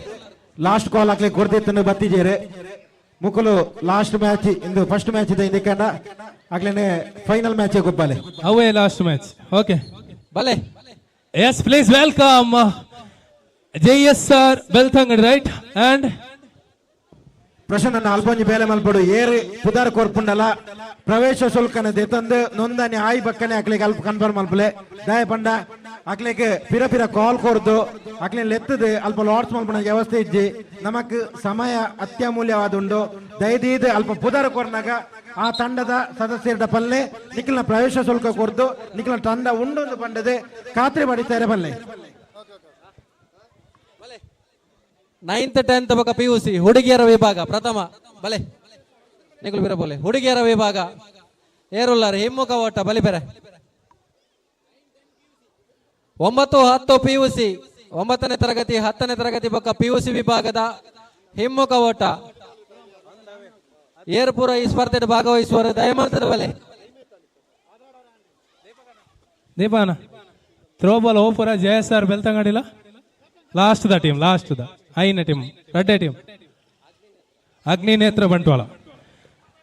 ಲಾಸ್ಟ್ ಕಾಲ್ ಹಾಕ್ಲಿ ಕೊರ್ದಿತ್ತನ್ನು ಬತ್ತಿಜೇರೆ ಮುಕುಲು ಲಾಸ್ಟ್ ಮ್ಯಾಚ್ ಇಂದು ಫಸ್ಟ್ ಮ್ಯಾಚ್ ಇದೆ ಇದಕ್ಕನ್ನ ಆಗ್ಲೇನೆ ಫೈನಲ್ ಮ್ಯಾಚ್ ಗೊಬ್ಬಾಲೆ ಅವೇ ಲಾಸ್ಟ್ ಮ್ಯಾಚ್. ಓಕೆ ಬಲೆ. Yes, please welcome JSR Belthangady, right? And Prasanna ಅಲ್ಪೊಂಜಿ ಬೇಲೆ ಮಲ್ಪಡು ಏರು ಪುದಾರ್ ಕೊರ್ಪುಂಡಲ ಪ್ರವೇಶ ಶುಲ್ಕನ ದೆತಂದು ನೋಂದಣಿ ಆಯಿ ಬಕ್ಕನೆ ಅಕ್ಲಿಗೆ ಅಲ್ಪ ಕನ್ಫರ್ಮ್ ಮಲ್ಪಲೆ ದಯ ಪಂಡ ಅಕ್ಲಿಗೆ ಪಿರ ಪಿರ ಕಾಲ್ ಕೊರ್ದು ಅಕ್ಲಿ ಲೆತ್ತದು ಅಲ್ಪ ಲಾಟ್ಸ್ ಮಲ್ಪಣ ವ್ಯವಸ್ಥೆ ಇಜ್ಜಿ ನಮಕ್ ಸಮಯ ಅತ್ಯಮೂಲ್ಯವಾದುಂಡು ದಯದೀದು ಅಲ್ಪ ಪುದಾರ್ ಕೊರ್ನಾಗ ಆ ತಂಡದ ಸದಸ್ಯರ ಪಲ್ಲೆ ನಿಖಲ್ನ ಪ್ರವೇಶ ಶುಲ್ಕ ಕೊರ್ದು ನಿಖಲ್ನ ತಂಡ ಉಂಡು ಪಂಡದೆ ಖಾತ್ರಿ ಪಡಿತಾರೆ ಪಲ್ಲೆ. 9th 10th ಬಕ ಪಿಯುಸಿ ಹುಡುಗಿಯರ ವಿಭಾಗ ಪ್ರಥಮ ಬಲೆ ನಿಕುಲು ಬಿರ ಬೋಲೆ ಹುಡುಗಿಯರ ವಿಭಾಗ ಏರುಲ್ಲಾರ ಹಿಮ್ಮುಖ ಓಟ ಬಲಿ ಬೇರೆ 9 10 ಪಿಯುಸಿ 9ನೇ ತರಗತಿ 10ನೇ ತರಗತಿ ಬಕ ಪಿಯುಸಿ ವಿಭಾಗದ ಹಿಮ್ಮುಖ ಓಟ ಏರ್ಪುರ ಈ ಸ್ಪರ್ಧೆ ಭಾಗವಹಿಸುವರು ದಯಮಾಡ್ತದೆ ಬಲೆ. ದೀಪಾನ ಥ್ರೋಬಾಲ್ ಓಪುರ ಜೆಎಸ್ಆರ್ ಬೆಳ್ತಂಗಡಿಲ last the team last the ಐನ ಟೀಮ್ ರಡ್ಡೆ ಟೀಮ್ ಅಗ್ನಿನೇತ್ರ ಬಂಟ್ವಾಳ.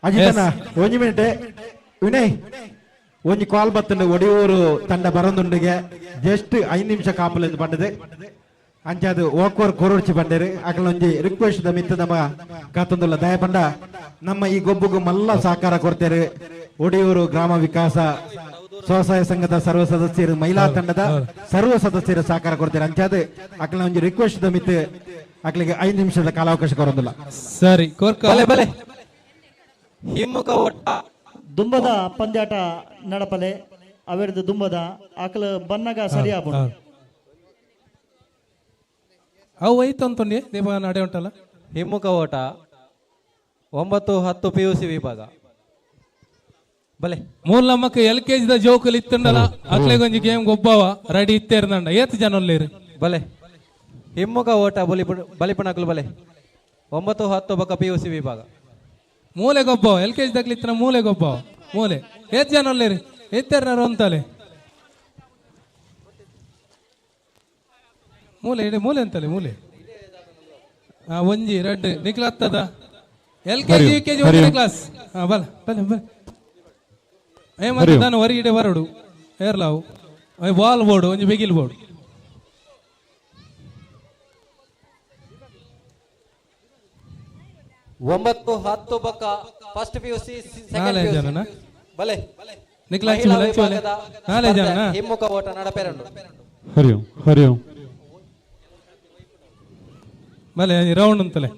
ಅಜಿತನ ಒಂಜಿ ಮಿನಿಟ್ ವಿನಯ್ ಒಂಜಿ ಕಾಲ್ ಬತ್ತಂಡು ಒಡಿಯೂರು ತಂಡ ಬರಂದುಂಡಿಗೆ ಜಸ್ಟ್ 5 ನಿಮಿಷ ಕಾಪಲೆಂದು ಪಂಡದೆ ಅಂಚಾದು ಓಕೋರ್ ಕೊರೊಡ್ಚಿ ಬಂಡೇರು ಅಕಲ ಒಂಜಿ ರಿಕ್ವೆಸ್ಟ್ the ಮಿತ್ತ ನಮ್ಮ ಕಾತೊಂದುಲ್ಲ ದಯ ಪಂಡ ನಮ್ಮ ಈ ಗೊಬ್ಬುಗು ಮಲ್ಲ ಸಹಕಾರ ಕೊಡ್ತೇರು ಒಡಿಯೂರು ಗ್ರಾಮ ವಿಕಾಸ ಸ್ವಸಹಾಯ ಸಂಘದ ಸರ್ವ ಸದಸ್ಯರು ಮಹಿಳಾ ತಂಡದ ಸರ್ವ ಸದಸ್ಯರು ಸಹಕಾರ ಕೊಡ್ತಾರೆ ಅಂಚಾದ ಅಕಲ ಒಂಜಿ ರಿಕ್ವೆಸ್ಟ್ the ಮಿತ್ತ ಅಕ್ಲಿಗೆ 5 ನಿಮಿಷದ ಕಾಲಾವಕಾಶ ಕೊರೊಂದುಲ್ಲ. ಸರಿ ಕೊರ್ಕ ಬಲೆ ಬಲೆ ಹಿಮ್ಮುಖ ಓಟ ದುಂಬದ ಪಂದ್ಯಾಟ ನಡಪಲೆ ಅವೆರ್ದು ದುಂಬದ ಅಕಲ ಬನ್ನಗ ಸರಿ ಆಪುಂಡು. ಅವು ಐತು ಅಂತಂಡಿ ದೀಪ ನಡೆ ಉಂಟಲ್ಲ. ಹಿಮ್ಮುಖ ಓಟ 9, 10 ಪಿ ಯು ಸಿ ವಿಭಾಗ ಬಲೆ. ಮೂಲ ನಮ್ಮಕ್ಕ ಎಲ್ ಕೆ ಜಿದ ಜೋಕುಲು ಇತ್ತುಂಡಲ ಅಕ್ಲೆಗೊಂಜಿ ಗೇಮ್ ಗೊಬ್ಬವ ರೆಡಿ ಇತ್ತೇರ್ದಂಡ ಏತ್ ಜನ ಉಲ್ಲೇರು. ಬಲೆ ಹಿಮ್ಮುಖ ಓಟ ಬಲಿಪಣಕುಲು ಬಲೆ 9, 10 ಬೊಕ್ಕ ಪಿ ಯು ಸಿ ವಿಭಾಗ. ಮೂಲೆ ಗೊಬ್ಬವ ಎಲ್ ಕೆ ಜಿ ದಕ್ಲಿತ್ತಿನ ಮೂಲೆ ಗೊಬ್ಬವ ಮೂಲೆ ಏತ್ ಜನ ಉಲ್ಲೇರು ಇತ್ತೇರ್ನಾರು ಅಂತಲೆ ಮೂಲೆ ಇಡೆ ಮೂಲೆ ಅಂತಲೆ ಮೂಲೆ ಒಂಜಿ ರೆಡ್ ನಿಕ್ಲ ಹತ್ತದ L K G U K G ಒಂದನೇ ಕ್ಲಾಸ್. ಬಲ ಬಲೆ ಬಲೆ ಏ ಮತ್ತೆ ನಾನು ಹೊರಗಿಡೆ ಬರೋಡು ಏರ್ಲಾವು ಬಾಲ್ ಬೋರ್ಡು ಒಂಜಿ ಬಿಗಿಲ್ ಬೋರ್ಡು. 9, 10 ಬೊಕ್ಕ first P U C second ಜನನ ಬಲೆ ನಿಕ್ಲ ನಾಲೆ ಜನ ಹಿಮ್ಮುಖ ಓಟ ನಡಪೆರಂಡು. ಹರಿ ಓಂ ಹರಿ ಓಂ. ಬಲೆ ರೌಂಡ್ ಅಂತಲೆ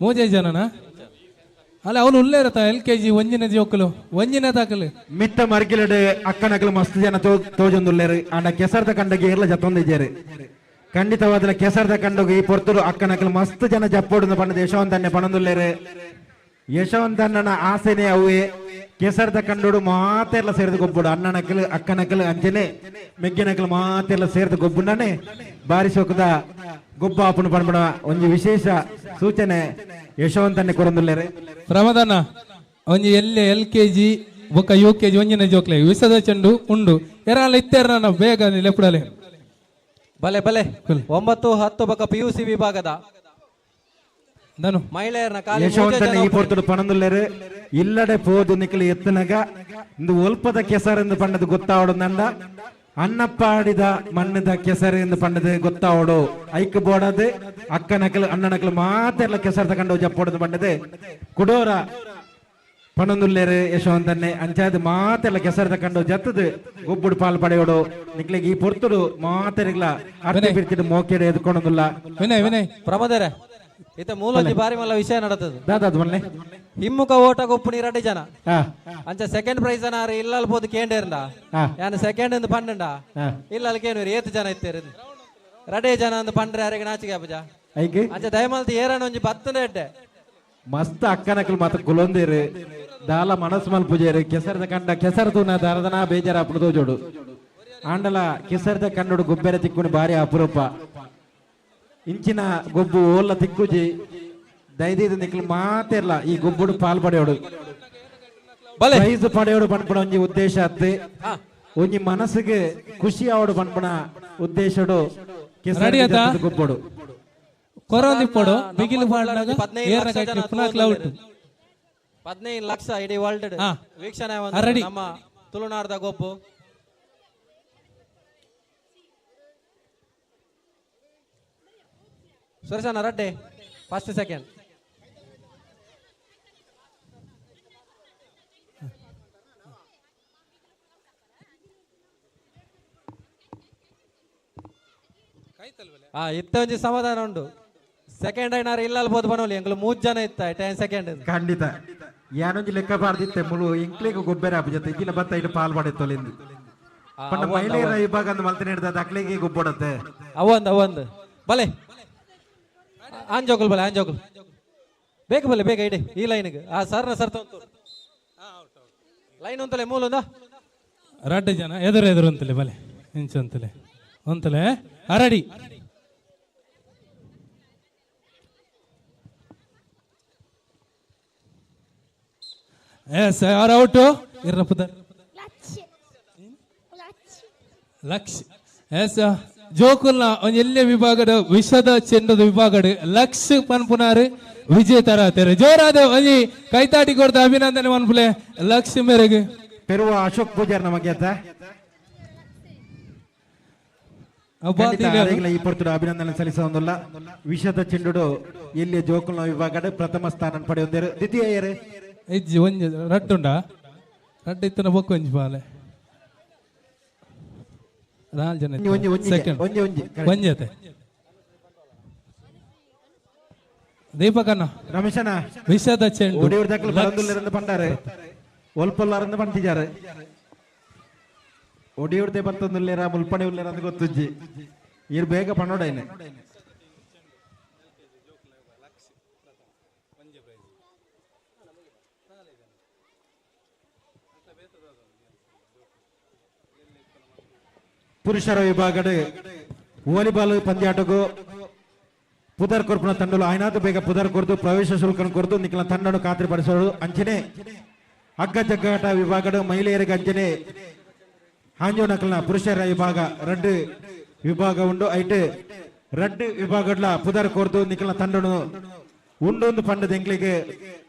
ಮೂಜೆ ಜನನ ಅಲ್ಲ ಅವನು ಉಲ್ಲೇ ಇರತ್ತ ಎಲ್ ಕೆ ಜಿ ಒಂಜಿನ ಜೋಕುಲು ಒಂಜಿನ ತಾಕಲು. ಮಿತ್ತ ಮರ್ಗಿಲಡು ಅಕ್ಕನಕಲು ಮಸ್ತ್ ಜನ ತೋಜೊಂದುಲ್ಲೇರು. ಆಂಡ ಕೆಸರ್ದ ಕಂಡಗೆ ಏರ್ಲ ಜತ್ತೊಂದಿದ್ದೇರು. ಖಂಡಿತವಾದ ಕೆಸರ್ದ ಕಂಡಗ ಈ ಪೊರ್ತುಡು ಅಕ್ಕನಕಲು ಮಸ್ತ್ ಜನ ಜಪ್ಪೋಡು ಪಂಡದ ಯಶವಂತನ್ನೇ ಪಣೊಂದುಲ್ಲೇರು. ಯಶವಂತಣ್ಣನ ಆಸೆನೆ ಅವೇ ಕೆಸರ್ದ ಕಂಡೋಡು ಮಾತೆಲ್ಲ ಸೇರಿದ ಗೊಬ್ಬುಡು. ಅಣ್ಣನಕಲು ಅಕ್ಕನಕಲು ಅಂಚನೆ ಮೆಗ್ಗಿನಕಲು ಮಾತೆಲ್ಲ ಸೇರಿದ ಗೊಬ್ಬುಂಡನೆ ಬಾರಿ ಸೋಕದ ಗೊಬ್ಬ ಆಪುಣ ಪಣಪಣ ಒಂಜಿ ವಿಶೇಷ ಸೂಚನೆ ಯಶವಂತನ್ನೇ ಕೊರೊಂದುಲ್ಲೇರು. ಪ್ರಮದನ ಒಂಜಿ ಎಲ್ ಎಲ್ ಕೆ ಜಿ ಬೊಕ್ಕ ಯು ಕೆ ಜಿ ಒಂಜಿನ ಜೋಕ್ಲೆ ವಿಸದ ಚೆಂಡು ಉಂಡು ಎರಾಲ ಇತ್ತೇರ ಬೇಗ ಲೆಪ್ಪಡಲೆ. ಬಲೆ ಬಲೆ 9, 10 ಬೊಕ್ಕ ಪಿ ಯು ಸಿ ವಿಭಾಗದ ಮಹಿಳೆಯರನ್ನ ಯಶವಂತನ ಈ ಪೊರ್ತುಡು ಪಣೊಂದುಲ್ಲೇರು. ಇಲ್ಲಡೆ ಪೋದು ನಿಕ್ಲು ಎತ್ತನಗ ಇಂದು ಒಲ್ಪದ ಕೆಸರೆಂದು ಪಂಡದು ಗೊತ್ತಾವಡು ನಂದ ಅಣ್ಣಪ್ಪಾಡಿದ ಮಣ್ಣದ ಕೆಸರು ಎಂದು ಪಂಡದು ಗೊತ್ತಾವಡು. ಐಕ್ ಬೋಡದು ಅಕ್ಕನಕಲು ಅಣ್ಣನಕಲು ಮಾತೆಲ್ಲ ಕೆಸರು ತಗೊಂಡು ಜಪ್ಪೋಡದು ಪಂಡದು ಕುಡೋರ ಪಣೊಂದುಲ್ಲೇರು ಯಶವಂತನ್ನೇ. ಅಂಚಾದ ಮಾತೆಲ್ಲ ಕೆಸರು ತಕೊಂಡು ಜತ್ತದು ಗೊಬ್ಬುಡು ಪಾಲ್ ಪಡೆಯೋಡು ನಿಕ್ಲಿಗೆ ಈ ಪೊರ್ತುಡು ಮಾತೆರಿಗ್ಲ ಅರ್ಥ ಬಿರ್ತಿಡು ಮೋಕೆಡೆ ಎದ್ಕೊಂಡೊಂದುಲ್ಲ. ವಿನಯ್ ವಿನಯ್ ಪ್ರಮೋದರೇ ಇತ ಮೂಲೊಂಜಿ ಬಾರಿ ಮಲ್ಲ ವಿಷಯ ನಡತದ ದಾದಾದ್ ಮೊನ್ನೆ ಹಿಮ್ಮುಖ ಓಟ ಗೊಪ್ಪುನಿ ರಡ್ಡಿ ಜನ ಅಂಚ ಸೆಕೆಂಡ್ ಪ್ರೈಸ್ ಅನಾರು ಇಲ್ಲಲ್ ಪೋದು ಕೇಂಡೇರ್ಂಡ ಯಾನ್ ಸೆಕೆಂಡ್ ಅಂದ್ ಪಂಡಂಡ ಇಲ್ಲಲ್ ಕೇನುರಿ ಏತ್ ಜನ ಇತ್ತೇರು ರಡೇ ಜನ ಅಂದ್ ಪಂಡ್ರೆ ಅರೆಗೆ ನಾಚಿಕೆ ಅಪಜ ಅಂಚ ದಯಮಾಲ್ತಿ ಏರಣ ಒಂಜಿ ಬತ್ತನ ಎಡ್ಡೆ ಮಸ್ತ್ ಅಕ್ಕನಕಲ್ ಮಾತ್ರ ಕುಲೊಂದಿರು ದಾಲ ಮನಸ್ ಮಲ್ಪುಜೇರು ಕೆಸರದ ಕಂಡ ಕೆಸರು ತೂನ ದಾರದನ ಬೇಜಾರ ಅಪ್ಪು ತೋಜೋಡು ಆಂಡಲ ಕೆಸರದ ಕಂಡೋಡು ಗೊಬ್ಬೆರ ತಿಕ್ಕುನಿ ಬಾರಿ ಅಪರೂಪ. ಇಂಚಿನ ಗೊಬ್ಬು ಓಲ್ಲ ತಿಕ್ಕುಜಿ ದಯದೀದ ನಿಕ್ಲು ಮಾತೆರ್ಲ ಈ ಗೊಬ್ಬುಡು ಪಾಲ್ ಪಡೆಯೋಡು ಪ್ರೈಸ್ ಪಡೆಯೋಡು ಪನ್ಪುಣ ಒಂಜಿ ಉದ್ದೇಶ ಅತ್ತೆ ಒಂಜಿ ಮನಸ್ಸಿಗೆ ಖುಷಿ ಆವಡು ಪನ್ಪುಣ ಉದ್ದೇಶಡು ಗೊಬ್ಬಡು ಕೊರೋದಿಪ್ಪೋಡು ಬಿಗಿಲು ಪಾಡ್ನಾಗ 15 ಲಕ್ಷ ಇಡೀ ವರ್ಲ್ಡ್ ವೀಕ್ಷಣೆ ನಮ್ಮ ತುಳುನಾಡದ ಗೊಬ್ಬು. ಸುರೇಶಣ್ಣ ರಡ್ಡೆ ಫಸ್ಟ್ ಸೆಕೆಂಡ್. ಇತ್ತ ಒಂಜಿ ಸಮಾಧಾನ ಉಂಡು. ಸೆಕೆಂಡ್ ಐನಾರು ಇಲ್ಲ ಬೋದು ಬನೋಲಿ ಎಂಕುಲು 3 ಜನ ಇತ್ತ 10 ಸೆಕೆಂಡ್ ಖಂಡಿತ ಯಾನೊಂಜಿ ಲೆಕ್ಕ ಬಾರ್ದಿತ್ತೆ ಮುಳು ಎಂಕ್ಲೆಗ್ ಗೊಬ್ಬರ ಆಪು ಜೊತೆ ಇಜ್ಜಿನ ಬತ್ತ ಇಟ್ಟು ಪಾಲ್ ಪಡೆತ್ತೊಲಿಂದು ಪಂಡ ಮಹಿಳೆಯರ ವಿಭಾಗ ಅಂದ್ ಮಲ್ತನೆ ಹಿಡ್ದ ಅಕ್ಲೆಗೆ ಗೊಬ್ಬಡತ್ತೆ. ಅವೊಂದು ಅವೊಂದು ಬಲೆ ಆಂಜೋಕುಲ್ ಬಲೆ ಆಂಜೋಕುಲ್ ಬೇಗ ಬಲೆ ಬೇಗ ಇಡಿ ಈ ಲೈನ್ಗೆ ಆ ಸರ್ನ ಸರ್ ಲೈನ್ ಅಂತಲೇ ಮೂಲಂದ ರಡ್ಡು ಜನ ಎದುರು ಎದುರು ಅಂತಲೇ ಬಲೆ ಇಂಚು ಅಂತಲೇ ಅಂತಲೇ ಅರಡಿ ಎಸ್ ಆರ್ ಔಟು ಇರ್ನಪ್ಪದ ಲಕ್ಷ ಎಸ್ ಜೋಕುಲ್ನ ಒಂಜಿ ಎಲ್ಲೆ ವಿಭಾಗದ ವಿಷದ ಚೆಂಡದ ವಿಭಾಗಡ್ ಲಕ್ಷ ಪನ್ಪುನಾರು ವಿಜೇತರಾತೇರು. ಜೋರಾದ ಒಂಜಿ ಕೈತಾಟಿ ಕೊಡ್ತ ಅಭಿನಂದನೆ ಮನ್ಪುಲೆ ಲಕ್ಷ ಮೇರೆಗೆ. ಪೆರುವ ಅಶೋಕ್ ಪೂಜಾರ್ ನಮಗೆ ಈ ಪೊರ್ತುಡು ಅಭಿನಂದನೆ ಸಲ್ಲಿಸೊಂದುಲ್ಲ. ವಿಷದ ಚೆಂಡುಡು ಎಲ್ಲಿ ಜೋಕುಲ್ನ ವಿಭಾಗಡ್ ಪ್ರಥಮ ಸ್ಥಾನ ಪಡೆಯೊಂದೇರು. ದ್ವಿತೀಯ ಏರು ಇಜ್ಜಿ ಒಂಜಿ ರಡ್ಡುಂಡ ರಡ್ಡು ಇತ್ತನ ಬೊಕ್ಕ ಒಂಜಿ ಬಾಲೆ ನಾಲ್ ಜನ ಒಂಜಿ ಒಂಜಿ ಸೆಕೆಂಡ್ ಒಂಜಿ ಒಂಜಿ ಒಂಜಿ ಅತೆ ದೀಪಕಣ್ಣ ರಮೇಶನ ವಿಷದ ಚೆಂಡು ಒಡಿಯೂರು ದಾಖಲು ಬರಂದುಲ್ಲೆರಂದು ಪಂಡಾರೆ ಒಲ್ಪೊಲ್ಲಾರಂದು ಪಂತಿಜಾರೆ ಒಡಿಯೂರ್ದೆ ಬರ್ತಂದುಲ್ಲೇರ ಮುಲ್ಪಣಿ ಉಲ್ಲೇರ ಅಂತ ಗೊತ್ತುಜ್ಜಿ ಇರ್ ಬೇಗ ಪಣ್ಣೋಡೈನೆ. ಪುರುಷರ ವಿಭಾಗದ ವಾಲಿಬಾಲ್ ಪಂದ್ಯಾಟಗೂ ಪುದರ್ ಕೊರ್ಪುನ ತಂಡಲು ಆಯ್ನಾತು ಬೇಗ ಪುದರ್ ಕೊರ್ದು ಪ್ರವೇಶ ಶುಲ್ಕ ಕೊರ್ದು ನಿಖಲ ತಂಡನು ಖಾತ್ರಿಪಡಿಸೋದು. ಅಂಚನೆ ಹಗ್ಗ ಜಗ್ಗಾಟ ವಿಭಾಗದ ಮಹಿಳೆಯರಿಗೆ ಅಂಚನೆ ಹಾಂಜೋ ನಕಲ್ನ ಪುರುಷರ ವಿಭಾಗ ರಡ್ಡು ವಿಭಾಗ ಉಂಡು. ಐಟ್ ರಡ್ಡು ವಿಭಾಗಡ್ಲ ಪುದರ್ ಕೊರ್ದು ನಿಖಲ ತಂಡನು ಉಂಡೊಂದು ಪಂಡದ ಎಂಕ್ಲಿಗೆ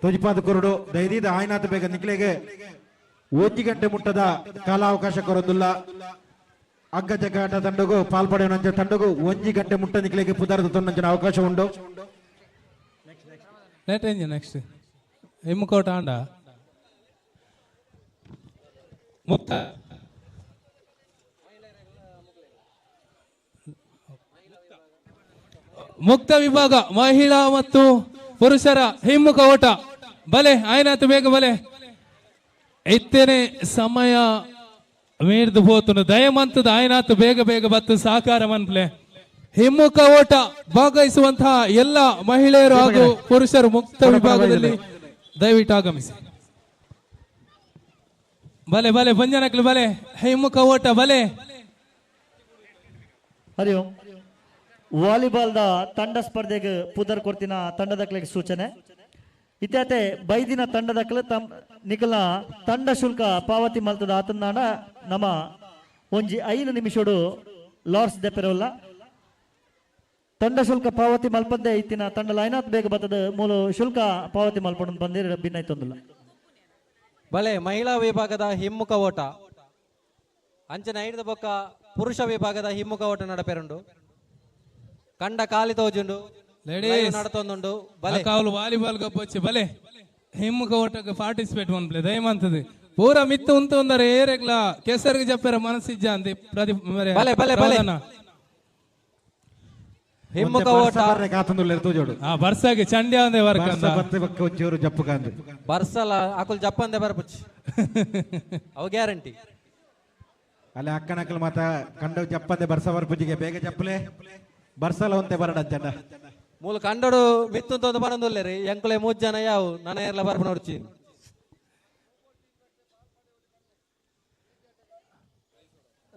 ತೊಜಿಪಾದ ಕೊರಡು ದೈದೀದ ಆಯ್ನಾತು ಬೇಗ ನಿಖಲಿಗೆ 1 ಗಂಟೆ ಮುಟ್ಟದ ಕಾಲಾವಕಾಶ ಕೊರೊಂದುಲ್ಲ. ಹಗ್ಗ ಜಗ್ಗಾಟ ತಂಡಗು ಪಾಲ್ಪಡೆಯುವಂತ ತಂಡಗು 1 ಗಂಟೆ ಮುಟ್ಟ ನಿಕ್ಲಿಗೆ ಪುದರದ ತೊಂದಂಚಿನ ಅವಕಾಶ ಉಂಟು. ನೆಕ್ಸ್ಟ್ ಹಿಮ್ಮಕೋಟ ಆಂಡ ಮುಕ್ತ ಮುಕ್ತ ವಿಭಾಗ ಮಹಿಳಾ ಮತ್ತು ಪುರುಷರ ಹಿಮ್ಮುಖ ಓಟ. ಬಲೆ ಆಯ್ನಾತು ಬೇಗ ಬಲೆ. ಇತ್ತೇನೆ ಸಮಯ ಮೀರ್ದು ಹೋತನು ದಯಮಂತದ ಆಯ್ನಾತು ಬೇಗ ಬೇಗ ಬತ್ತು ಸಹಕಾರ ಮನ್ಪ್ಲೆ. ಹಿಮ್ಮುಖ ಓಟ ಭಾಗವಹಿಸುವಂತಹ ಎಲ್ಲ ಮಹಿಳೆಯರು ಹಾಗೂ ಪುರುಷರು ಮುಕ್ತ ವಿಭಾಗದಲ್ಲಿ ದಯವಿಟ್ಟು ಆಗಮಿಸಿ. ಬಲೆ ಬಲೆ ಬಂಜನಕ್ಲು ಬಲೆ ಹಿಮ್ಮುಖ ಓಟ ಬಲೆ. ಹರಿ ಓಂ. ವಾಲಿಬಾಲ್ದ ತಂಡ ಸ್ಪರ್ಧೆಗೆ ಪುದರ್ ಕೊಡ್ತಿನ ತಂಡದಕ್ಲಿಗೆ ಸೂಚನೆ. ಇತ್ಯಾತೆ ಬೈದಿನ ತಂಡದಕ್ಲು ತಮ್ ನಿಖಲ ತಂಡ ಶುಲ್ಕ ಪಾವತಿ ಮಲ್ತದ ಆತನಾಡ ನಮ್ಮ ಒಂಜಿ 5 ನಿಮಿಷಡು ಲಾರ್ಸ್ ದೆಪೆರವಲ್ಲ ತಂಡ ಶುಲ್ಕ ಪಾವತಿ ಮಲ್ಪಂದೆ ಇತ್ತಿನ ತಂಡ ಲೈನಾತ್ ಬೇಗ ಬತ್ತದ ಮೂಲ ಶುಲ್ಕ ಪಾವತಿ ಮಲ್ಪೊಂಡು ಬಂದಿರ ಭಿನ್ನೈತೊಂದಿಲ್ಲ. ಬಲೆ ಮಹಿಳಾ ವಿಭಾಗದ ಹಿಮ್ಮುಖ ಓಟ ಅಂಚನೆ ಐದು ಬೊಕ್ಕ ಪುರುಷ ವಿಭಾಗದ ಹಿಮ್ಮುಖ ಓಟ ನಡಪೆರುಂಡು. ಕಂಡ ಕಾಲಿ ತೋಜುಂಡು ನಡತೊಂದುಂಡು. ಬಲೆ ವಾಲಿಬಾಲ್ ಗಪ್ಪೊಚ್ಚಿ ಬಲೆ ಹಿಮ್ಮುಖ ಓಟಕ್ಕೆ ಪಾರ್ಟಿಸಿಪೇಟ್ ಮನ್ಪ್ಲೆ ದಯಮಂತದೆ ಪೂರ ಮಿತ್ತು ಉಂತು ಒಂದರೆ ಏರೆಗ್ಲ ಕೆಸರಿಗೆ ಜಪ್ಪೆರ ಮನಸ್ಸಿಜ್ಜ ಅಂದಿ ಪ್ರತಿ ಬಲೆ ಬಲೆ ಬಲೆ ಹಿಮ್ಮುಖ ಓಟ ಬರ್ಸಾಗೆ ಚಂಡಿ ಅಂದೆ ವರ್ಕ ಒಂಚೂರು ಜಪ್ಪು ಕಾಂದು ಬರ್ಸಲ ಅಕುಲ್ ಜಪ್ಪಂದೆ ಬರ್ಪುಚ್ಚಿ ಅವು ಗ್ಯಾರಂಟಿ. ಅಲ್ಲಿ ಅಕ್ಕನಕಲ್ ಮಾತ ಕಂಡ ಜಪ್ಪಂದೆ ಬರ್ಸ ಬರ್ಪುಜಿಗೆ ಬೇಗ ಜಪ್ಪಲೆ ಬರ್ಸಲ ಒಂತೆ ಬರಡ ಚಂಡ ಮೂಲ ಕಂಡೋಡು ಮಿತ್ತುಂತೊಂದು ಬರಂದುಲ್ಲೇರಿ ಎಂಕುಲೆ 3 ಜನ ಯಾವು ನನ್ನ ಏರ್ಲ ಬರ್ಪ ನೋಡ್ಚಿ.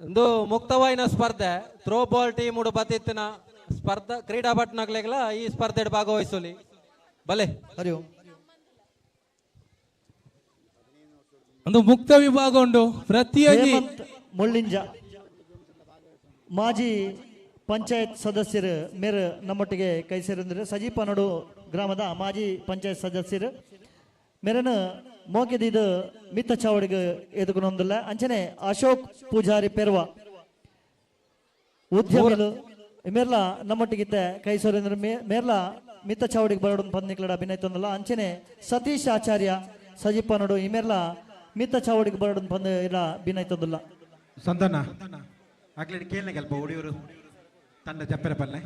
ಒಂದು ಮುಕ್ತವಾಯಿನ ಸ್ಪರ್ಧೆ ಥ್ರೋ ಬಾಲ್ ಟೀಮ್ ಉಡು ಬತ್ತಿತ್ತಿನ ಸ್ಪರ್ಧಾ ಕ್ರೀಡಾಪಟುನಕ್ಲೆಗ್ಲ ಈ ಸ್ಪರ್ಧೆ ಭಾಗವಹಿಸಲಿ. ಬಲೆ ಹರಿ ಓಂ. ಒಂದು ಮುಕ್ತ ವಿಭಾಗ ಉಂಟು. ಪ್ರತಿಯೊಂದು ಮುಳ್ಳಿಂಜ ಮಾಜಿ ಪಂಚಾಯತ್ ಸದಸ್ಯರು ಮೇರು ನಮ್ಮೊಟ್ಟಿಗೆ ಕೈ ಸೇರಂದ್ರೆ ಸಜೀಪನಡು ಗ್ರಾಮದ ಮಾಜಿ ಪಂಚಾಯತ್ ಸದಸ್ಯರು ಮೇರನ್ನು ಮೋಕೆದಿದ್ದು ಮಿತ್ತ ಚಾವಡಿಗೆ ಎದುಕೊಂದಿಲ್ಲ. ಅಂಚನೆ ಅಶೋಕ್ ಪೂಜಾರಿ ಪೆರ್ವ ಉದ್ಯಮಿಲು ಮೇರ್ಲ ನಮ್ಮೊಟ್ಟಿಗಿದ್ದ ಕೈ ಸೇರಂದ್ರೆ ಮೇರ್ಲ ಮಿತ್ತ ಚಾವಡಿಗೆ ಬರೋಡು ಪಂದಿಕ್ಲಡ ಅಭಿನಯ ತಂದಲ್ಲ. ಅಂಚನೆ ಸತೀಶ್ ಆಚಾರ್ಯ ಸಜೀಪನಡು ಇಮೇರ್ಲ ಮಿತ್ತ ಚಾವಡಿಗೆ ಬರೋಡು ಪಂದ ಇಲ್ಲ ಅಭಿನಯ ತಂದಿಲ್ಲ. ಸಂತಾನ ಆಗ್ಲಿ ಕೇಳನೆ ಕೆಲ್ಪ ಒಡಿಯೂರು ತಂಡ ಜಪ್ಪೆರ ಪಲ್ಲೆ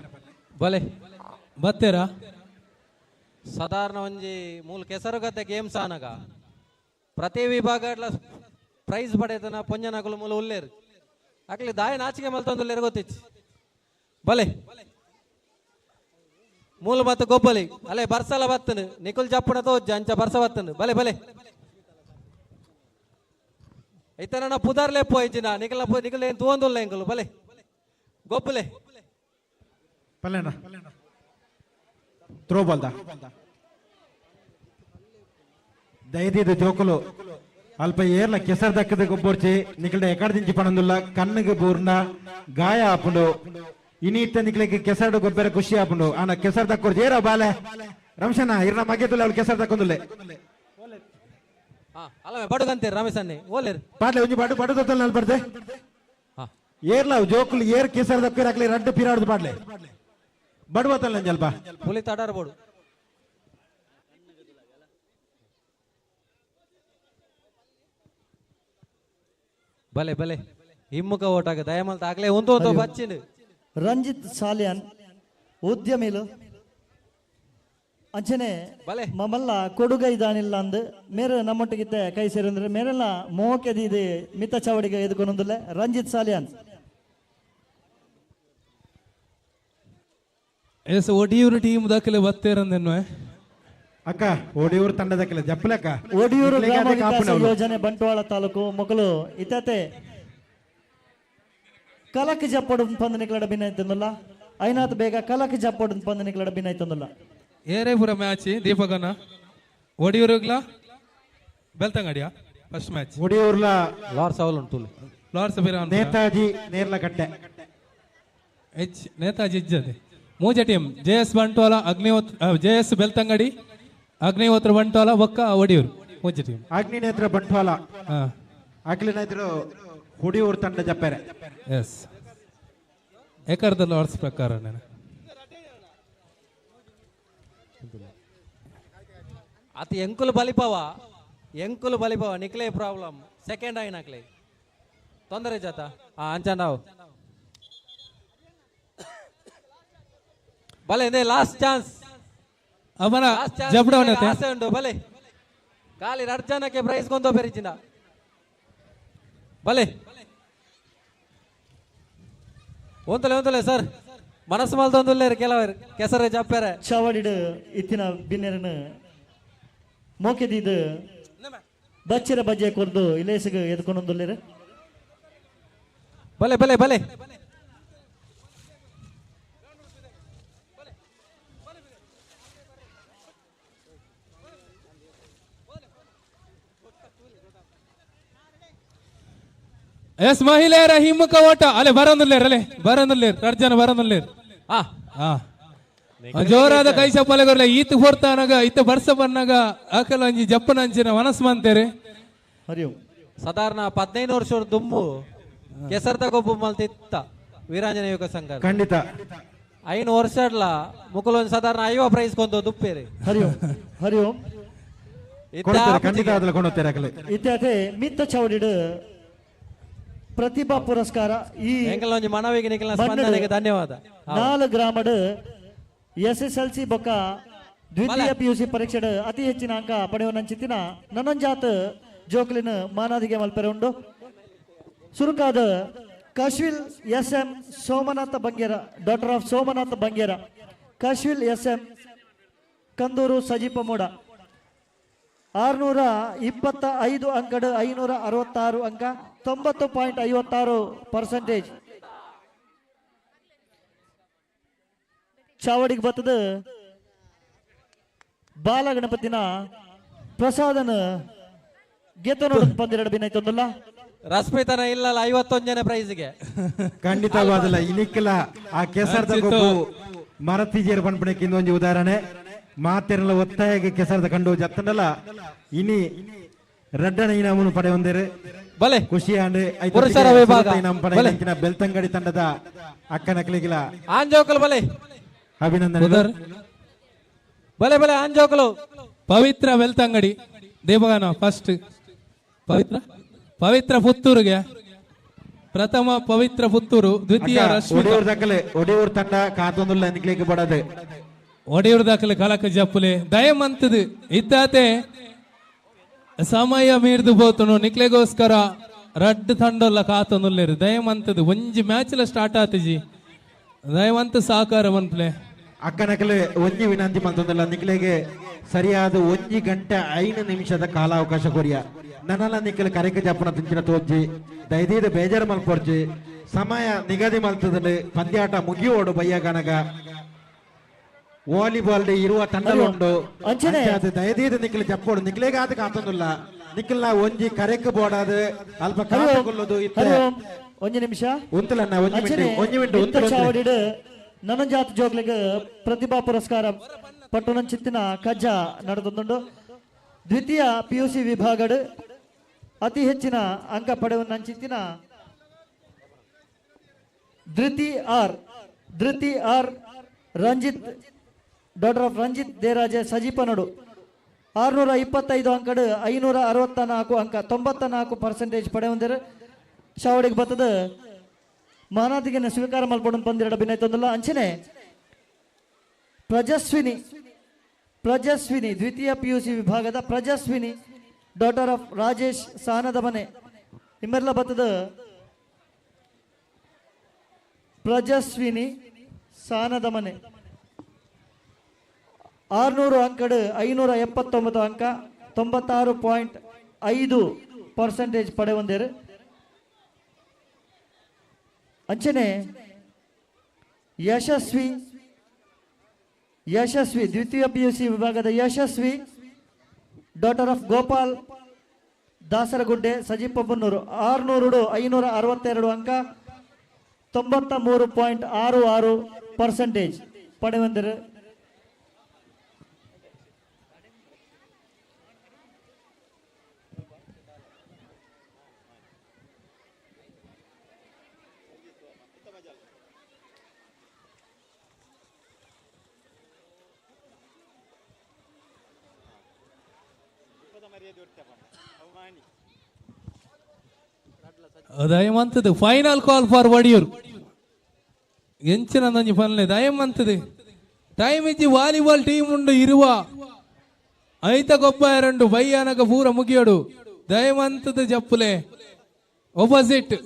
ಬಲೆ ಬತ್ತೇರಾ ಸಾಧಾರಣ ಒಂಜಿ ಮೂಲ ಕೆಸರುಗದ್ದೆ ಗೇಮ್ಸ್ ಆನಗ ಪ್ರತಿ ವಿಭಾಗ ಪ್ರೈಸ್ ಪಡೆತನ ಪೊಂಜನಕುಲು ಮೂಲ ಉಲ್ಲೇರು ಅಕ್ಲಿ ದಾಯ ನಾಚಿಕೆ ಮಲ್ತೊಂದುಲ್ಲೇರು ಗೊತ್ತಿಚ್ಚಿ. ಬಲೆ ಮೂಲ ಮತ್ತು ಗೊಬ್ಬಲಿ ಅಲೆ ಬರ್ಸಲ ಬತ್ತನು ನಿಕುಲ್ ಜಪ್ಪುನ ತೋಜ್ಜ ಅಂಚ ಬರ್ಸ ಬತ್ತನು ಬಲೆ ಬಲೆ ಇತ್ತ ಪುದರ್ಲೆ ಪೋಯ್ಜಿನ ನಿಕಲ ನಿಕಲ್ ಏನು ತೂವೊಂದುಲ್ಲ ಎಂಕುಲು ಬಲೆ ಗೊಬ್ಬಲೆ ಪಲ್ಲೆಣ್ಣ ಥ್ರೋ ಬಾಲ್ದ ದಯದೀದ ಜೋಕುಲು ಅಲ್ಪ ಏರ್ಲ ಕೆಸರು ದಕ್ಕದ ಗೊಬ್ಬರ್ಚಿ ನಿಕಲ್ಡ ಎಕಡ ದಿಂಚಿ ಪಣಂದುಲ್ಲ ಕಣ್ಣಿಗೆ ಬೂರ್ನ ಗಾಯ ಆಪುಂಡು ಇನಿತ್ತ ನಿಕ್ಲಿಗೆ ಕೆಸರು ಗೊಬ್ಬರ ಖುಷಿ ಆಪುಂಡು ಆನ ಕೆಸರು ದಕ್ಕೋರ್ಚಿ ಏರ ಬಾಲೆ ರಮೇಶಣ್ಣ ಇರ್ನ ಮಗೆದುಲ್ಲ ಅವಳು ಕೆಸರು ದಕ್ಕೊಂದುಲ್ಲೆ ಅಲ್ಲ ಬಡುಗಂತೀರಿ ರಮೇಶ್ ಅನ್ನಿ ಓಲೇರು ಪಾಟ್ಲೆ ಒಂಜಿ ಬಡು ಬಡು ದತ್ತಲ್ ನಲ್ ಬರ್ದೆ ಏರ್ಲ ಜೋಕುಲು ಏರ್ ಕೆಸರು ದಕ್ಕಿರ ಹಾಕ್ಲಿ ರಡ್ಡು ಪಿರಾಡ್ದು ಪಾಟ್ಲೆ ಬಡುವತ್ತಲ್ಲ ಜಲ್ಪ ಹುಲಿ ತಡಾರ್ಬೋಡು ಬಲೆ ಬಲೆ ಹಿಮ್ಮುಖ ಓಟಾಗ ದಯಮಲ್ತ ಆಗ್ಲೇ ಒಂದು ಒಂದು ಬಚ್ಚಿನ ರಂಜಿತ್ ಸಾಲಿಯಾನ್ ಉದ್ಯಮಿಲು ಅಂಚನೆ ಮಮಲ್ಲ ಕೊಡುಗೈ ದಾನಿಲ್ಲ ಅಂದ್ ಮೇರೆ ನಮ್ಮೊಟ್ಟಿಗಿತ್ತೆ ಕೈ ಸೇರಂದ್ರೆ ಮೇರೆಲ್ಲ ಮೋಕೆದಿದೆ ಮಿತ್ತ ಚಾವಡಿಗೆ ಎದುಕೊಂಡೊಂದಿಲ್ಲ ರಂಜಿತ್ ಸಾಲಿಯಾನ್. ಎಸ್ ಒಡಿಯೂರು ಟೀಮ್ ದಾಖಲೆ ಬತ್ತೇರಂದೆನ್ನುವೆ ಅಕ್ಕ ಒಡಿಯೂರು ತಂಡ ದಾಖಲೆ ಜಪ್ಪಲಕ್ಕ ಒಡಿಯೂರು ಗ್ರಾಮ ವಿಕಾಸ ಯೋಜನೆ ಬಂಟ್ವಾಳ ತಾಲೂಕು ಮೊಕಲು ಇತತೆ ಕಲಕ್ ಜಪ್ಪಡು ಪಂದನೆ ಕ್ಲಡ ಭಿನ್ನ ಐನಾತ್ ಬೇಗ ಕಲಕ್ ಜಪ್ಪಡು ಪಂದನೆ ಕ್ಲಡ ಭಿನ್ನ ಏರೇ ಪುರ ಮ್ಯಾಚ್ ದೀಪಕನ ಒಡಿಯೂರುಗ್ಲ ಬೆಳ್ತಂಗಡಿಯಾ ಫಸ್ಟ್ ಮ್ಯಾಚ್ ಒಡಿಯೂರ್ಲ ಲಾರ್ಸ್ ಅವಲ್ ಉಂಟು ಲಾರ್ಸ್ ಬಿರಾನ್ ನೇತಾಜಿ ನೇರ್ಲಕಟ್ಟೆ ಎಚ್ ನೇತಾಜಿ ಇಜ್ಜದೆ ಮೂಜ team J S Bantwal Agnihotra J S Belthangady Agnihotra Bantwal ಬೊಕ್ಕ ಒಡಿಯೂರು ಮೂಜ ಟೀಮ್ ಅಗ್ನಿನೇತ್ರ ಬಂಟ್ವಾಲ ಅಗ್ನಿನೇತ್ರ ಒಡಿಯೂರು ತಂಡ ಜಪ್ಪೆರೆ ಎಸ್ ಏಕರ್ದ ಲಾರ್ಸ್ ಪ್ರಕಾರ ನಾನು ಅತಿ ಎಂಕುಲು ಬಲಿಪವ ನಿಕ್ಲೆ ಪ್ರಾಬ್ಲಮ್ ಸೆಕೆಂಡ್ అయినಕ್ಲೆ ತೊಂದರೆ ಜಾತ ಅಂಚನಾವ್ ಬಲೆ ಇಂದೇ ಲಾಸ್ಟ್ ಚಾನ್ಸ್ ಅವನ ಜಬಡವನತೆ ಆಸೆ ಉಂಟು ಬಲೆ ಖಾಲಿ ರಡ್ಜನಕ್ಕೆ ಪ್ರೈಸ್ ಕೊಂದೋ ಪೆರಿಚಿನ ಬಲೆ ಒಂತಲೆ ಒಂತಲೆ ಸರ್ ಮನಸ್ಸು ಮಲ್ತೊಂದುಲ್ಲೇರು ಕೆಲವರು ಕೆಸರು ಜಪ್ಪೆರೆ ಚಾವಡಿಡು ಇತ್ತಿನ ಬಿನ್ನೆರನು ಮೋಕೆದಿದ್ದು ಬಚ್ಚಿರ ಬಜ್ಜೆ ಕೊರ್ದು ಇಲೇಸಿಗೆ ಎದ್ಕೊಂಡೊಂದುಲ್ಲೇರು ಬಲೆ ಬಲೆ ಬಲೆ ಎಸ್ ಮಹಿಳೆಯರ ಹಿಮ್ಮುಖ ಓಟ ಅಲೆ ಬರಂದುಲ್ಲೇರ್ ಅಲೆ ಬರಂದುಲ್ಲೇರ್ ಅರ್ಜನ ಬರಂದುಲ್ಲೇರ್ ಜೋರಾದ ಕೈ ಚಪ್ಪಾಳೆ ಕೊರ್ಲೆ ಈತ್ ಹೊರ್ತಾನಾಗ ಇತ್ತ ಬರ್ಸ ಬನ್ನಾಗ ಆಕಲ ಒಂಜಿ ಜಪ್ಪನ ಅಂಚಿನ ಮನಸ್ಸು ಮಂತೇರೆ ಸಾಧಾರಣ 15 ವರ್ಷ ದುಂಬು ಕೆಸರ್ದ ಗೊಬ್ಬು ಮಲ್ತಿತ್ತ ವೀರಾಂಜನೇಯ ಯುವಕ ಸಂಘ ಖಂಡಿತ 5 ವರ್ಷ ಮುಕುಲ್ ಒಂದು ಸಾಧಾರಣ 50 ಪ್ರೈಸ್ ಕೊಂದು ದುಪ್ಪೇರಿ ಹರಿ ಓಂ ಹರಿ ಓಂ ಖಂಡಿತ ಅದಲ್ಲ ಕೊಂಡೋಗ್ತಾರೆ ಆಕಲೆ ಇತ್ಯಾತೆ ಮಿತ್ತ ಚೌಡಿಡು ಪ್ರತಿಭಾ ಪುರಸ್ಕಾರ ಈ ಒಂಜಿ ಮನವಿಗೆ ನಿಖಿಲ್ನ ಸ್ಪಂದನೆಗೆ ಧನ್ಯವಾದ. 4 ಗ್ರಾಮಡ್ ಎಸ್ ಎಸ್ ಎಲ್ ಸಿ ಬೊಕ್ಕ ದ್ವಿತೀಯ ಪಿಯುಸಿ ಪರೀಕ್ಷೆ ಅತಿ ಹೆಚ್ಚಿನ ಅಂಕ ಪಡೆಯುವ ನನಂಜಾತ್ ಜೋಕ್ಲಿನ ಮಾನಾದಿಗೆ ಮಲ್ಪೆರೆ ಉಂಡು. ಸುರುಕಾದ Kashvil S M Somanatha Bangera, daughter of Somanatha Bangera, Kashvil S M Kandur Sajipa Moda 625 ಅಂಕಡ್ 566 ಅಂಕ 90.56%. ಚಾವಡಿಗೆ ಬತ್ತದ ಬಾಲಗಣಪತಿನ ಪ್ರಸಾದನ ಗೆದ್ದ ನೋಡೋದು ಪಂದೆರಡು ಬಿನ್ನಾಯ್ತೊಂದಲ್ಲ ರಶ್ಮಿತನ ಇಲ್ಲಲ್ಲ 51 ಜನ ಪ್ರೈಸ್ಗೆ ಖಂಡಿತವಾದಲ್ಲ ಇನಿಕ್ಕಲ ಆ ಕೆಸರದ ಗೊಬ್ಬು ಮರತಿಜೇರು ಪನ್ಪಣಕ್ಕೆ ಇನ್ನೊಂದು ಉದಾಹರಣೆ ಮಾತೆರಲ್ಲ ಒತ್ತಾಯಕ್ಕೆ ಕೆಸರದ ಕಂಡು ಜತ್ತನಲ್ಲ ಇನಿ ರಡ್ಡನ ಇನಾಮನ್ನು ಪಡೆಯೊಂದಿರು ಬಲೆ ಖುಷಿ ಆಂಡ್ ಪುರುಷರ ವಿಭಾಗ ಪಡೆಯ ಬೆಳ್ತಂಗಡಿ ತಂಡದ ಅಕ್ಕನಕಲಿಗಿಲ ಆಂಜೋಕಲ್ ಬಲೆ ಅಭಿನಂದನೆ ಬಲೆ ಬಲೆ ಆಂಜೋಕಲು ಪವಿತ್ರ ಬೆಳ್ತಂಗಡಿ ದೇವಗಾನ ಫಸ್ಟ್ ಪವಿತ್ರ ಪವಿತ್ರ ಪುತ್ತೂರಿಗೆ ಪ್ರಥಮ ಪವಿತ್ರ ಪುತ್ತೂರು ದ್ವಿತೀಯ ರಶ್ಮಿ ಒಡೆಯೂರು ದಾಖಲೆ ಒಡೆಯೂರು ತಂಡ ಕಾತೊಂದುಲ್ಲ ನಿಕ್ಲಿಕ್ಕೆ ಬಡದೆ ಒಡೆಯೂರು ದಾಖಲೆ ಕಲಕ ಜಪ್ಪುಲೆ ದಯಮಂತದು ಇತ್ತಾತೆ ಸಮಯ ಮೀರ್ದು ಬೋತನು ನಿಕ್ಲೆಗೋಸ್ಕರ ರಡ್ಡು ತಂಡೊಲ್ಲ ಕಾತೊಂದುಲ್ಲೇರು ದಯಮಂತದು ಒಂಜಿ ಮ್ಯಾಚ್ ಲ ಸ್ಟಾರ್ಟ್ ಆತಿಜಿ ದಯವಂತ ಸಾಕಾರ ಮನ್ಪ್ಲೆ ಅಕ್ಕನಕಲೆ ಒಂಜಿ ವಿನಂತಿ ಮಂತೊಂದಲ್ಲ ನಿಕ್ಲೆಗೆ ಸರಿಯಾದ 1 ಗಂಟೆ 5 ನಿಮಿಷದ ಕಾಲಾವಕಾಶ ಕೊರಿಯ ನನ್ನಲ್ಲ ನಿಕ್ಕಲು ಕರೆಕ ಜಪ್ಪನ ತಿಂಚಿನ ತೋಜಿ ದಯದೀದ ಬೇಜಾರು ಮಲ್ಪೊರ್ಜಿ ಸಮಯ ನಿಗದಿ ಮಲ್ತದಲ್ಲಿ ಪಂದ್ಯಾಟ ಮುಗಿಯೋಡು ಬಯ್ಯ ಗನಗ ವಾಲಿಬಾಲ್ ಇರುವ ತಂಡ ಉಂಡು ದಯದೀದ ನಿಕ್ಕಲು ಜಪ್ಪೋಡು ನಿಕ್ಲೆಗೆ ಆದ ಕಾತೊಂದುಲ್ಲ ನಿಕ್ಕಲ್ನ ಒಂಜಿ ಕರೆಕ್ ಬೋಡಾದ ಅಲ್ಪ ಕಾತುಕೊಳ್ಳೋದು ಒಂಜಿ ನಿಮಿಷ ಉಂತಲನ್ನ ಒಂಜಿ ಮಿನಿಟ್ ಒಂಜಿ ಮಿನಿಟ್ ಉಂತಲ ನನಂಜಾತ್ ಜೋಗ್ಲಿಗೆ ಪ್ರತಿಭಾ ಪುರಸ್ಕಾರ ಪಟ್ಟಣಂಚಿತ್ತಿನ ಕಜ್ಜ ನಡೆದುಂಡು. ದ್ವಿತೀಯ ಪಿಯುಸಿ ವಿಭಾಗಡ್ ಅತಿ ಹೆಚ್ಚಿನ ಅಂಕ ಪಡೆಯುವ ನಂಚಿತ್ತಿನ Dhriti R Ranjith daughter of Ranjith Deraje Sajipanadu 625 ಅಂಕಡ್ 564 ಅಂಕ 94% ಪಡೆಯುವಂದಿರು. ಶಾವಡಿಗೆ ಬತ್ತದ ಮಾನಾದಿಗೆ ಸ್ವೀಕಾರ ಮಲ್ಪೊಡು ಪಂದಿರಡ ಬಿನ್ನೈತೊಂದಲ್ಲ. ಅಂಚನೆ ಪ್ರಜಸ್ವಿನಿ ದ್ವಿತೀಯ ಪಿಯುಸಿ ವಿಭಾಗದ ಪ್ರಜಸ್ವಿನಿ ಡಾಟರ್ ಆಫ್ ರಾಜೇಶ್ ಸಾನದ ಮನೆ ಇಮ್ಮೆರ್ಲ ಬತ್ತದ ಪ್ರಜಸ್ವಿನಿ ಸಾನದ ಮನೆ 600 ಅಂಕಡು 579 ಅಂಕ 96.5% ಪಡೆವಂದೇರು. ಅಂಚನೆ ಯಶಸ್ವಿ ಯಶಸ್ವಿ ದ್ವಿತೀಯ ಪಿಯುಸಿ ವಿಭಾಗದ ಯಶಸ್ವಿ ಡಾಟರ್ ಆಫ್ ಗೋಪಾಲ್ ದಾಸರಗುಡ್ಡೆ ಸಜೀಪಬ್ಬನ್ನೂರು 600 562 ಅಂಕ 93.66% ಪಡೆವಂದರು. ದಯಮಂತದು ಫೈನಲ್ ಕಾಲ್ ಫಾರ್ ವಡಿಯೂರು ಎಂಚಿನ ನಂಜಿ ಪನ್ಲೆ ದಯಮಂತದು ಟೈಮ್ ಇಜ್ಜಿ ವಾಲಿಬಾಲ್ ಟೀಮ್ ಉಂಡು ಇರುವ ಐತ ಗೊಬ್ಬ ಎರಡು ಬೈಯಾನಕ ಪೂರ ಮುಗಿಯೋಡು ದಯಮಂತದ ಜಪ್ಪುಲೆ ಒಪೋಸಿಟ್.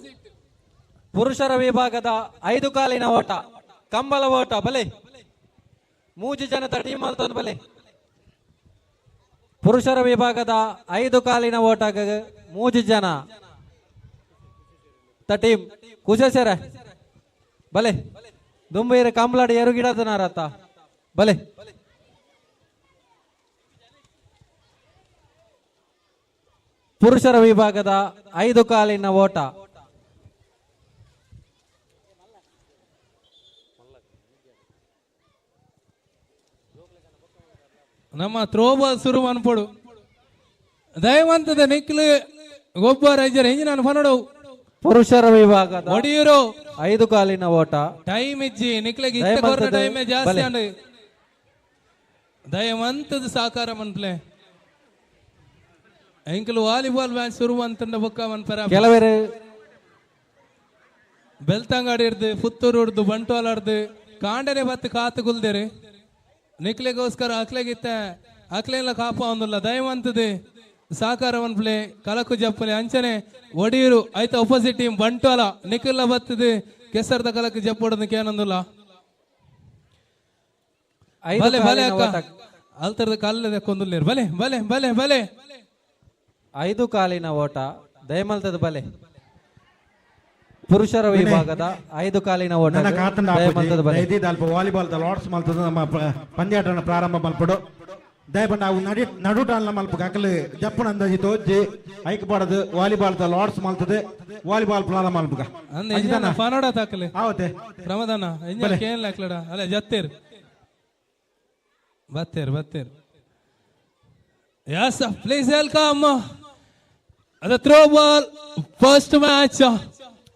ಪುರುಷರ ವಿಭಾಗದ 5 ಕಾಲಿನ ಓಟ ಕಂಬಳ ಓಟ ಬಲೆ 3 ಜನದ ಟೀಮ್ ಅಲ್ತೊಂದು ಬಲೆ. ಪುರುಷರ ವಿಭಾಗದ 5 ಕಾಲಿನ ಓಟ 3 ಜನ ಟೀಮ್ ಕುಶೇಸರ ಬಲೆ ದುಂಬೈರ ಕಂಬಲಾಡಿ ಎರು ಗಿಡದನಾರತ್ತ ಬಲೆ. ಪುರುಷರ ವಿಭಾಗದ 5 ಕಾಲಿನ ಓಟ ನಮ್ಮ ಥ್ರೋಬಾಲ್ ಶುರು ಅನ್ಪಡು ದಯವಂತದ ನಿಕ್ಲು ಗೊಬ್ಬರ ರೈಜರ್ ಹೆಂಜಿ ನಾನು ಫನಡು. ಪುರುಷರ ವಿಭಾಗದ ಒಡಿಯೂರು 5 ಕಾಲಿನ ಓಟ ಟೈಮ್ ಇಜ್ಜಿ ನಿಕ್ಲೆಗೆ ಇತ್ತ ಕೊರ್ನ ಟೈಮ್ ಜಾಸ್ತಿ ಅಂಡ್ ದಯವಂತದ ಸಾಕಾರ ಮನ್ಪ್ಲೆ ಎಂಕಲು ವಾಲಿಬಾಲ್ ಮ್ಯಾಚ್ ಶುರು ಅಂತಂದ ಬೊಕ್ಕ ಮನ್ಪರ ಕೆಲವರು ಬೆಳ್ತಂಗಡಿ ಹಿಡ್ದು ಪುತ್ತೂರು ಹಿಡ್ದು ಬಂಟ್ವಾಳ ಹಿಡ್ದು ಕಾಂಡನೆ ಬತ್ತು ಕಾತು ಕುಲ್ದೇರಿ ನಿಕ್ಲೆಗೋಸ್ಕರ ಅಕ್ಲೆಗಿತ್ತ ಅಕ್ಲೆಲ್ಲ ಕಾಪ ಒಂದಿಲ್ಲ ದಯವಂತದೆ ಸಾಕಾರ ಪ್ಲೇ ಕಲಕು ಜಪ್ಪಲೆ ಅಂಚನೆ ಒಡಿಯೂರು ಆಯ್ತು ಅಪೋಸಿಟ್ ಟೀಮ್ ಬಂಟ್ವಾಳ ನಿಖಿಲ್ಲ ಬತ್ತದೆ ಕೆಸರ್ದ ಕಲಕು ಜಪ್ಪೊಡೋದಕ್ಕೆ ಏನಂದಿಲ್ಲ. ಬಲೆ ಬಲೆ ಅಕ್ಕ ಅಲ್ತರದ ಕಾಲದ ಕೊಂದುಲ್ಲೇರು ಬಲೆ ಬಲೆ ಬಲೆ ಬಲೆ 5 ಕಾಲಿನ ಓಟ ದಯಮಲ್ತದ ಬಲೆ. ಪುರುಷರ ವಿಭಾಗದ 5 ಕಾಲಿನ ಓಟ ದಯಮಲ್ತದ ಬಲೆ. ವಾಲಿಬಾಲ್ ಲಾರ್ಡ್ಸ್ ಮಲ್ತದ ನಮ್ಮ ಪಂದ್ಯಾಟನ ಪ್ರಾರಂಭ ಮಲ್ಪಡು ದಯಪಂಡ ನಾವು ನಡುಟಾಲ್ನ ಮಲ್ಪ ಅಕಲು ಜಪ್ಪನ ಅಂದಾಜಿ ತೋಜಿ ಐಕ್ ಪಾಡದು ವಾಲಿಬಾಲ್ the Lord's ಮಲ್ತದೆ ವಾಲಿಬಾಲ್ ಪ್ರಾರಂಭ ಮಲ್ಪುಗ ಫಾನೋಡ ತಾಕಲೆ ಆವತೆ ಪ್ರಮದಾನ ಎಂಜ ಕೇನ್ ಲಾಕ್ಲಡ ಅಲ್ಲ ಜತ್ತೇರ್ ಬತ್ತೇರ್ ಬತ್ತೇರ್. Yes, please welcome the throw ball first match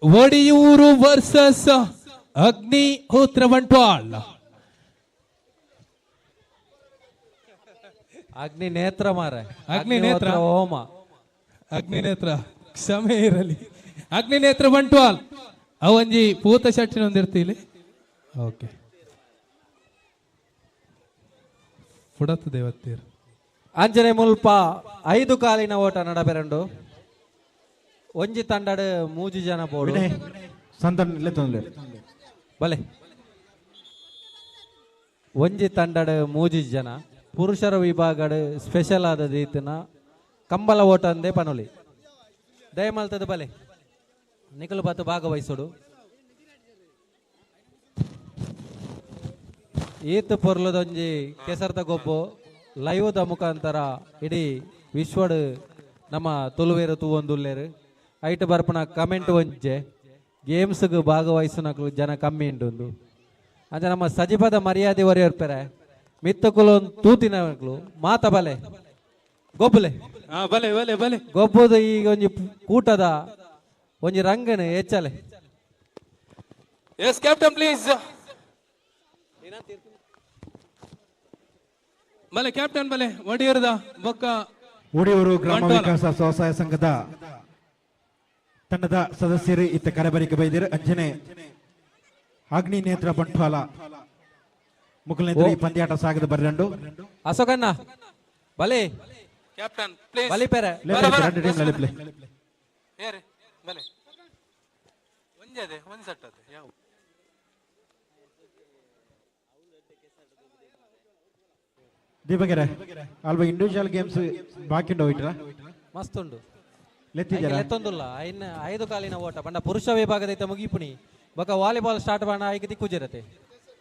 Odiyoor versus Agnihotra Bantwal. Agninetra ಮಾರ ಅಗ್ನಿನೇತ್ರ ಹೋಮ ಅಗ್ನಿನೇತ್ರ ಕ್ಷಮೆ ಇರಲಿ ಅಗ್ನಿನೇತ್ರ ಬಂಟ್ವಾಲ್ ಅವಂಜಿ ಪೂತ ಶಟ್ಟಿನ ಒಂದಿರ್ತೀಲಿ ಓಕೆ ಪುಡತ್ತು ದೇವತ್ತೀರ್. ಅಂಜನೆ ಮುಲ್ಪ 5 ಕಾಲಿನ ಓಟ ನಡಬೆರಂಡು ಒಂಜಿ ತಂಡಡು 3 ಜನ ಬೋಡು ಸಂತನ್ ಬಲೆ ಒಂಜಿ ತಂಡಡು 3 ಜನ. ಪುರುಷರ ವಿಭಾಗಡು ಸ್ಪೆಷಲ್ ಆದ ರೀತಿನ ಕಂಬಳ ಓಟ ಅಂದೇ ಪನೊಲಿ ದಯಮಲ್ತದ ಬಲೆ ನಿಖಲು ಬತ್ತು ಭಾಗವಹಿಸೋಡು. ಈತ್ ಪೊರ್ಲದೊಂಜಿ ಕೆಸರ್ದ ಗೊಬ್ಬು ಲೈವ್ದ ಮುಖಾಂತರ ಇಡೀ ವಿಶ್ವಡು ನಮ್ಮ ತುಳುವೇರು ತೂವೊಂದುಲ್ಲೇರು ಐಟ್ ಬರ್ಪನ ಕಮೆಂಟ್ ಒಂಜೆ ಗೇಮ್ಸ್ಗೆ ಭಾಗವಹಿಸುನಕ್ಲು ಜನ ಕಮ್ಮಿ ಉಂಟು ಅಂಚ ನಮ್ಮ ಸಜಿಪದ ಮರ್ಯಾದೆ ಒರೆಯರ್ಪೆರೆ ಮಿತ್ತಕುಲು ತೂತಿನಕ್ಲು ಮಾತ ಬಲೆ ಗೊಬ್ಬಲೆ ಬಲೆ ಬಲೆ ಬಲೆ ಗೊಬ್ಬದು ಈಗ ಒಂಜಿ ಕೂಟದ ಒಂಜಿ ರಂಗನೆ ಹೆಚ್ಚಲೆ. ಎಸ್ ಕ್ಯಾಪ್ಟನ್ ಪ್ಲೀಸ್ ಬಲೆ ಕ್ಯಾಪ್ಟನ್ ಬಲೆ ಒಡಿಯೂರದ ಬೊಕ್ಕ ಒಡಿಯೂರು ಗ್ರಾಮ ವಿಕಾಸ ಸ್ವಸಹಾಯ ಸಂಘದ ತಂಡದ ಸದಸ್ಯರು ಇತ್ತ ಕರೆಬರಿಕೆ ಬೈದಿರು. ಅಂಜನೆ ಅಗ್ನಿ ನೇತ್ರ ಬಂಟ್ವಾಲ ಮುಕುಲನೇತ್ರ ಈ ಪಂದ್ಯಾಟ ಸಾಗದ ಬರ್ರಂಡು. ಅಶೋಕಣ್ಣ ಬಲೆ ಕ್ಯಾಪ್ಟನ್ ಪ್ಲೀಸ್ ಬಲಿ ಪೇರೆ ಎರಡು ಟೀಮ್ ಲಲಿಪ್ಲೆ. ಏರಿ ಬಲೆ ಒಂಜೆ ಅದೇ ಒಂದು ಸೆಟ್ ಅದೇ ಯಾವ ದೀಪಕರೇ ಅಲ್ಪ ಇಂಡಿವಿಜುವಲ್ ಗೇಮ್ಸ್ ಬಾಕಿ ಉಂಡು ಹೋಯ್ಟ್ರಾ ಮಸ್ತ್ ಉಂಡು ಲೆತ್ತಿದ್ದೀರಾ? ಲೆತ್ತೊಂದುಲ್ಲ ಐನ್ ಐದು ಕಾಲಿನ ಓಟ ಬಂಡ ಪುರುಷ ವಿಭಾಗದ ಐತ ಮುಗಿಪುಣಿ ಬೊಕ ವಾಲಿಬಾಲ್ ಸ್ಟಾರ್ಟ್ ಬಾಣ ಐಕೆ ದಿಕ್ಕುಜಿರತೆ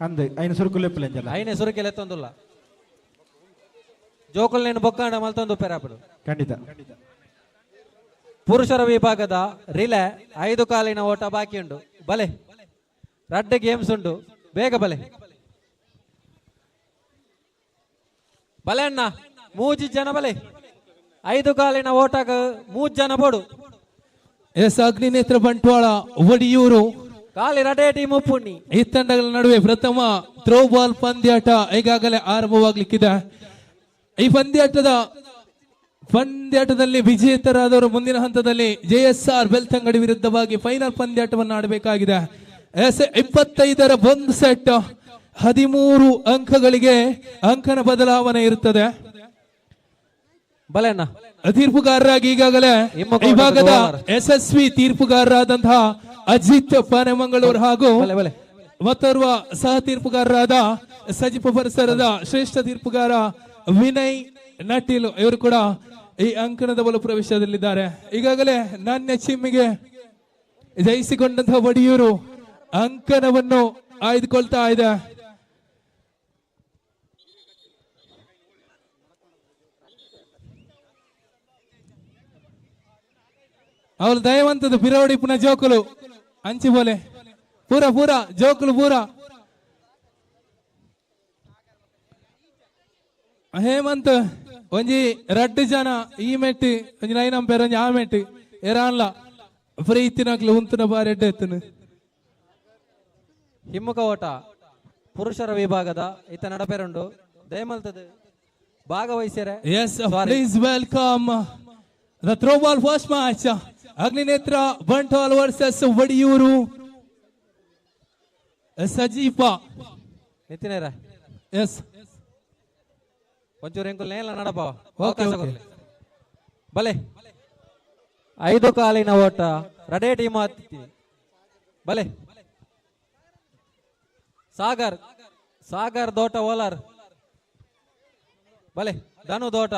ಅಂದ್ ಐನ ಸುರುಕು ಲೆಪ್ಪುಲೆ ಅಂಚಲ ಐನೆ ಸುರುಕೆ ಲೆತ್ತೊಂದುಲ್ಲ ಜೋಕುಲ್ ನೇನು ಬೊಕ್ಕಾಂಡ ಮಲ್ತೊಂದು ಪೆರಾಪುಡು ಖಂಡಿತ ಪುರುಷರ ವಿಭಾಗದ ರಿಲೆ ಐದು ಕಾಲಿನ ಓಟ ಬಾಕಿ ಉಂಡು ಬಲೆ ರಡ್ಡೆ ಗೇಮ್ಸ್ ಉಂಡು ಬೇಗ ಬಲೆ ಬಲೆ ಅಣ್ಣ ಮೂಜಿ ಜನ ಬಲೆ ಐದು ಕಾಲಿನ ಓಟಕ್ಕೆ ಮೂರು ಜನ ಬೋಡು ಎಸ್ ಅಗ್ನಿನೇತ್ರ ಬಂಟ್ವಾಳ ಒಡಿಯೂರು ಕಾಲಿ ರಡೆ ಟೀಮ್ ಉಪ್ಪುಣ್ಣಿ ಈ ತಂಡಗಳ ನಡುವೆ ಪ್ರಥಮ ಥ್ರೋ ಬಾಲ್ ಪಂದ್ಯಾಟ ಈಗಾಗಲೇ ಆರಂಭವಾಗಲಿಕ್ಕಿದೆ. ಈ ಪಂದ್ಯಾಟದಲ್ಲಿ ವಿಜೇತರಾದವರು ಮುಂದಿನ ಹಂತದಲ್ಲಿ ಜೆಎಸ್ಆರ್ ಬೆಳ್ತಂಗಡಿ ವಿರುದ್ಧವಾಗಿ ಫೈನಲ್ ಪಂದ್ಯಾಟವನ್ನು ಆಡಬೇಕಾಗಿದೆ. ಎಸ್ 25ರ ಒಂದು ಸೆಟ್ 13 ಅಂಕಗಳಿಗೆ ಅಂಕನ ಬದಲಾವಣೆ ಇರುತ್ತದೆ. ಬಲೆ ಅಣ್ಣ. ತೀರ್ಪುಗಾರರಾಗಿ ಈಗಾಗಲೇ ವಿಭಾಗದ ಯಶಸ್ವಿ ತೀರ್ಪುಗಾರರಾದಂತಹ ಅಜಿತ್ ಪಾನೆಮಂಗಳೂರು ಹಾಗೂ ಮತ್ತೋರ್ವ ಸಹ ತೀರ್ಪುಗಾರರಾದ ಸಜಿಪ ಪರಿಸರದ ಶ್ರೇಷ್ಠ ತೀರ್ಪುಗಾರ ವಿನಯ್ ನಟೀಲ್ ಇವರು ಕೂಡ ಈ ಅಂಕಣದ ಬಲ ಪ್ರವೇಶದಲ್ಲಿದ್ದಾರೆ. ಈಗಾಗಲೇ ನಾಣ್ಯ ಚಿಮ್ಮಿಗೆ ಜಯಿಸಿಕೊಂಡಂತಹ ಒಡಿಯೂರು ಅಂಕಣವನ್ನು ಆಯ್ದುಕೊಳ್ತಾ ಇದೆ. ಅವಳು ದಯವಂತದ್ದು ಪಿರವಡಿ ಪುನಃ ಜೋಕುಲು ಅಂಚಿ ಬೋಲೆ ಪೂರ ಪೂರ ಜೋಕುಲು ಪೂರ ಹೇಮಂತ್ ಒಂಜಿ ರಡ್ಡು ಜನ ಈ ಮೆಟ್ಟಿ ಒಂಜಿ ಲೈನ್ ಅಂಪೇರ್ ಒಂಜಿ ಆ ಮೆಟ್ಟಿ ಎರಾನ್ಲ ಫ್ರೀ ಇತ್ತಿನಕ್ಲು ಉಂತುನ ಬಾರಿ ಎಡ್ಡೆ ಎತ್ತುನು. ಹಿಮ್ಮುಖ ಓಟ ಪುರುಷರ ವಿಭಾಗದ ಇತ್ತ ನಡಪೇರುಂಡು ದಯಮಲ್ತದ ಭಾಗವಹಿಸ್ಯಾರೆ. Yes, please welcome the throw ball first match Agninetra Bantwal versus Vadiyur Sajipa. ನಿತಿನೇರ S ಒಂಚೂರು ಎಂಕುಲ್ ನೇಲ ನಡಪ ಓಕೆ ಓಕೆ ಬಲೆ ಐದು ಕಾಲಿನ ಓಟ ರಡೆ ಟೀಮ್ ಅತಿಥಿ ಬಲೆ ಸಾಗರ್ ಸಾಗರ್ ದೋಟ ಓಲಾರ್ ಬಲೆ ಧನು ದೋಟ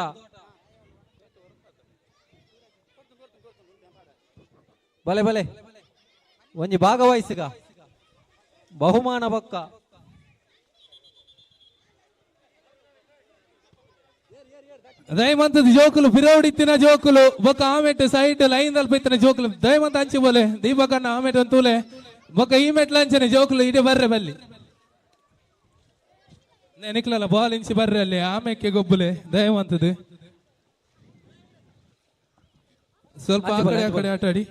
ಬಲೆ ಬಲೆ ಒಂಜಿ ಭಾಗವಹಿಸಿಗ ಬಹುಮಾನ ಬೊಕ್ಕ ದಯಮಂತದ ಜೋಕುಲು ಪಿರವಡಿತ್ತಿನ ಜೋಕುಲು ಬೊಕ್ಕ ಆಮೆಟ್ ಸೈಡ್ ಲೈನ್ ದಲ್ಪ ಇತ್ತಿನ ಜೋಕುಲು ದಯಮಂತ ಅಂಚಿ ಬೋಲೆ ದೀಪಕಣ್ಣ ಆಮೆಟ್ ಒಂದು ತೂಲೆ ಬೊಕ್ಕ ಈ ಮೆಟ್ಲ ಅಂಚನೆ ಜೋಕುಲು ಇಡೀ ಬರ್ರೆ ಬಲ್ಲಿ ನಿಕ್ಲಲ್ಲ ಬಾಲ್ ಇಂಚಿ ಬರ್ರೆ ಅಲ್ಲಿ ಆಮೆಕ್ಕೆ ಗೊಬ್ಬುಲೆ ದಯವಂತದ್ದು ಸ್ವಲ್ಪ ಆ ಕಡೆ ಆ ಕಡೆ ಆಟ ಆಡಿ.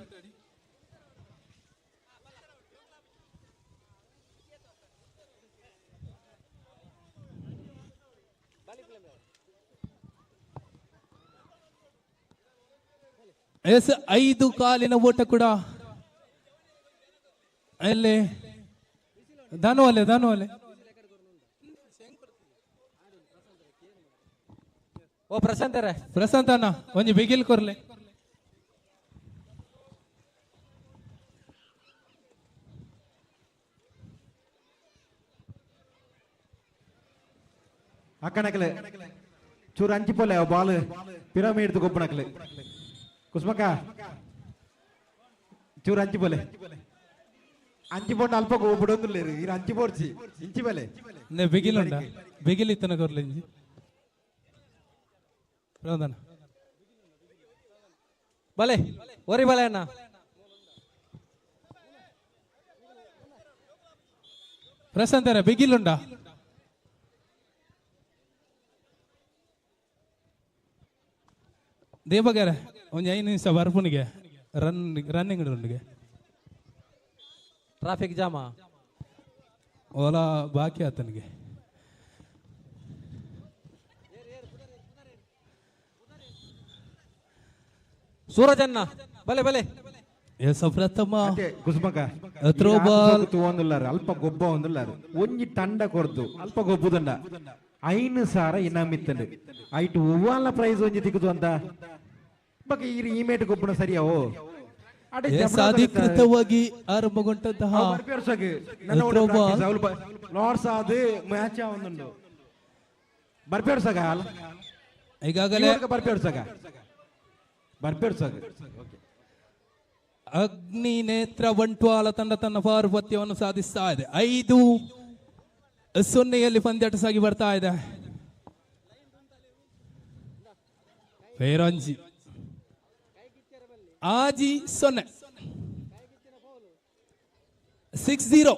ಎಸ್ ಐದು ಕಾಲಿನ ಓಟ ಕೂಡ ಅಲ್ಲಿ ಧನು ಅಲ್ಲೇ ಧನು ಅಲ್ಲೇ ಓ ಪ್ರಶಾಂತ್ ರೇ ಪ್ರಶಾಂತ್ ಅಣ್ಣ ಒಂಜಿ ಬಿಗಿಲ್ ಕೊರ್ಲೆ ಅಕ್ಕನಕಲೆ ಚೂರು ಅಂಚಿಪೋಲೆ ಬಾಲ್ ಪಿರಮಿಡ್ ಗೊಬ್ಬನಕಲೆ ಕುಸ್ಮಕ್ಕ ಚೂರು ಅಂಚಿಪೋಲೆ ಅಂಚಿಪೋಂಡ ಅಲ್ಪ ಬಿಡೊಂದುಲ್ಲೇರು ಇರು ಅಂಚಿ ಪೋರ್ಚಿ ಇಂಚಿ ಬಲೆ ಬಿಗಿಲ್ ಉಂಡ ಬಿಗಿಲ್ ಇತ್ತನ ಕೊರ್ಲೆ ಇಂಚಿ ಪ್ರಧಾನ ಬಲೆ ಒರಿ ಬಲೆ ಅಣ್ಣ ಪ್ರಶಾಂತ್ ರೇ ಬಿಗಿಲ್ ಉಂಡ ದೇವಗರೆ ಒಂಜಿ 5 ನಿಮಿಷ ಬರ್ಪುನಿಗೆ ರನ್ನಿಂಗ್ ಉಂಡಿಗೆ ಟ್ರಾಫಿಕ್ ಜಾಮ ಓಲಾ ಬಾಕಿ ಆತನಿಗೆ ಸೂರಜನ್ನ ಬಲೆ ಬಲೆ ಎಸ್ ಪ್ರಥಮ ಕುಸುಮಕ ಥ್ರೋ ಬಾಲ್ ತೂವೊಂದುಲ್ಲಾರು ಅಲ್ಪ ಗೊಬ್ಬ ಒಂದುಲ್ಲಾರು ಒಂಜಿ ತಂಡ ಕೊರ್ದು ಅಲ್ಪ ಗೊಬ್ಬುದುಂಡ 5,000 ಇನಾಮಿತ್ತಂಡು ಐಟು ಒವ್ವಾಲ ಪ್ರೈಸ್ ಒಂಜಿ ತಿಕ್ಕುದು ಅಂತ ಬಕ ಈ ಮೇಟ್ ಗೊಬ್ಬನ ಸರಿಯಾವೋ ಅಧಿಕೃತವಾಗಿ ಆರಂಭಗೊಂಡಂತಹ ಲಾರ್ಡ್ಸ್ ಆದ ಮ್ಯಾಚ್ ಒಂದುಂಡು ಬರ್ಪೇಡು ಸಗ ಈಗಾಗಲೇ ಬರ್ಪೇಡು ಸಗ ಬರ್ಪೇಡು ಸಗ ಅಗ್ನಿ ನೇತ್ರ ಬಂಟ್ವಾಳ ತಂಡ ತನ್ನ ಪಾರುಪತ್ಯವನ್ನು ಸಾಧಿಸ್ತಾ ಇದೆ. 5-0ಯಲ್ಲಿ ಪಂದ್ಯಾಟ ಸಾಗಿ ಬರ್ತಾ ಇದೆ. ಪೇರಂಜಿ ಆಜಿ 0 6-0.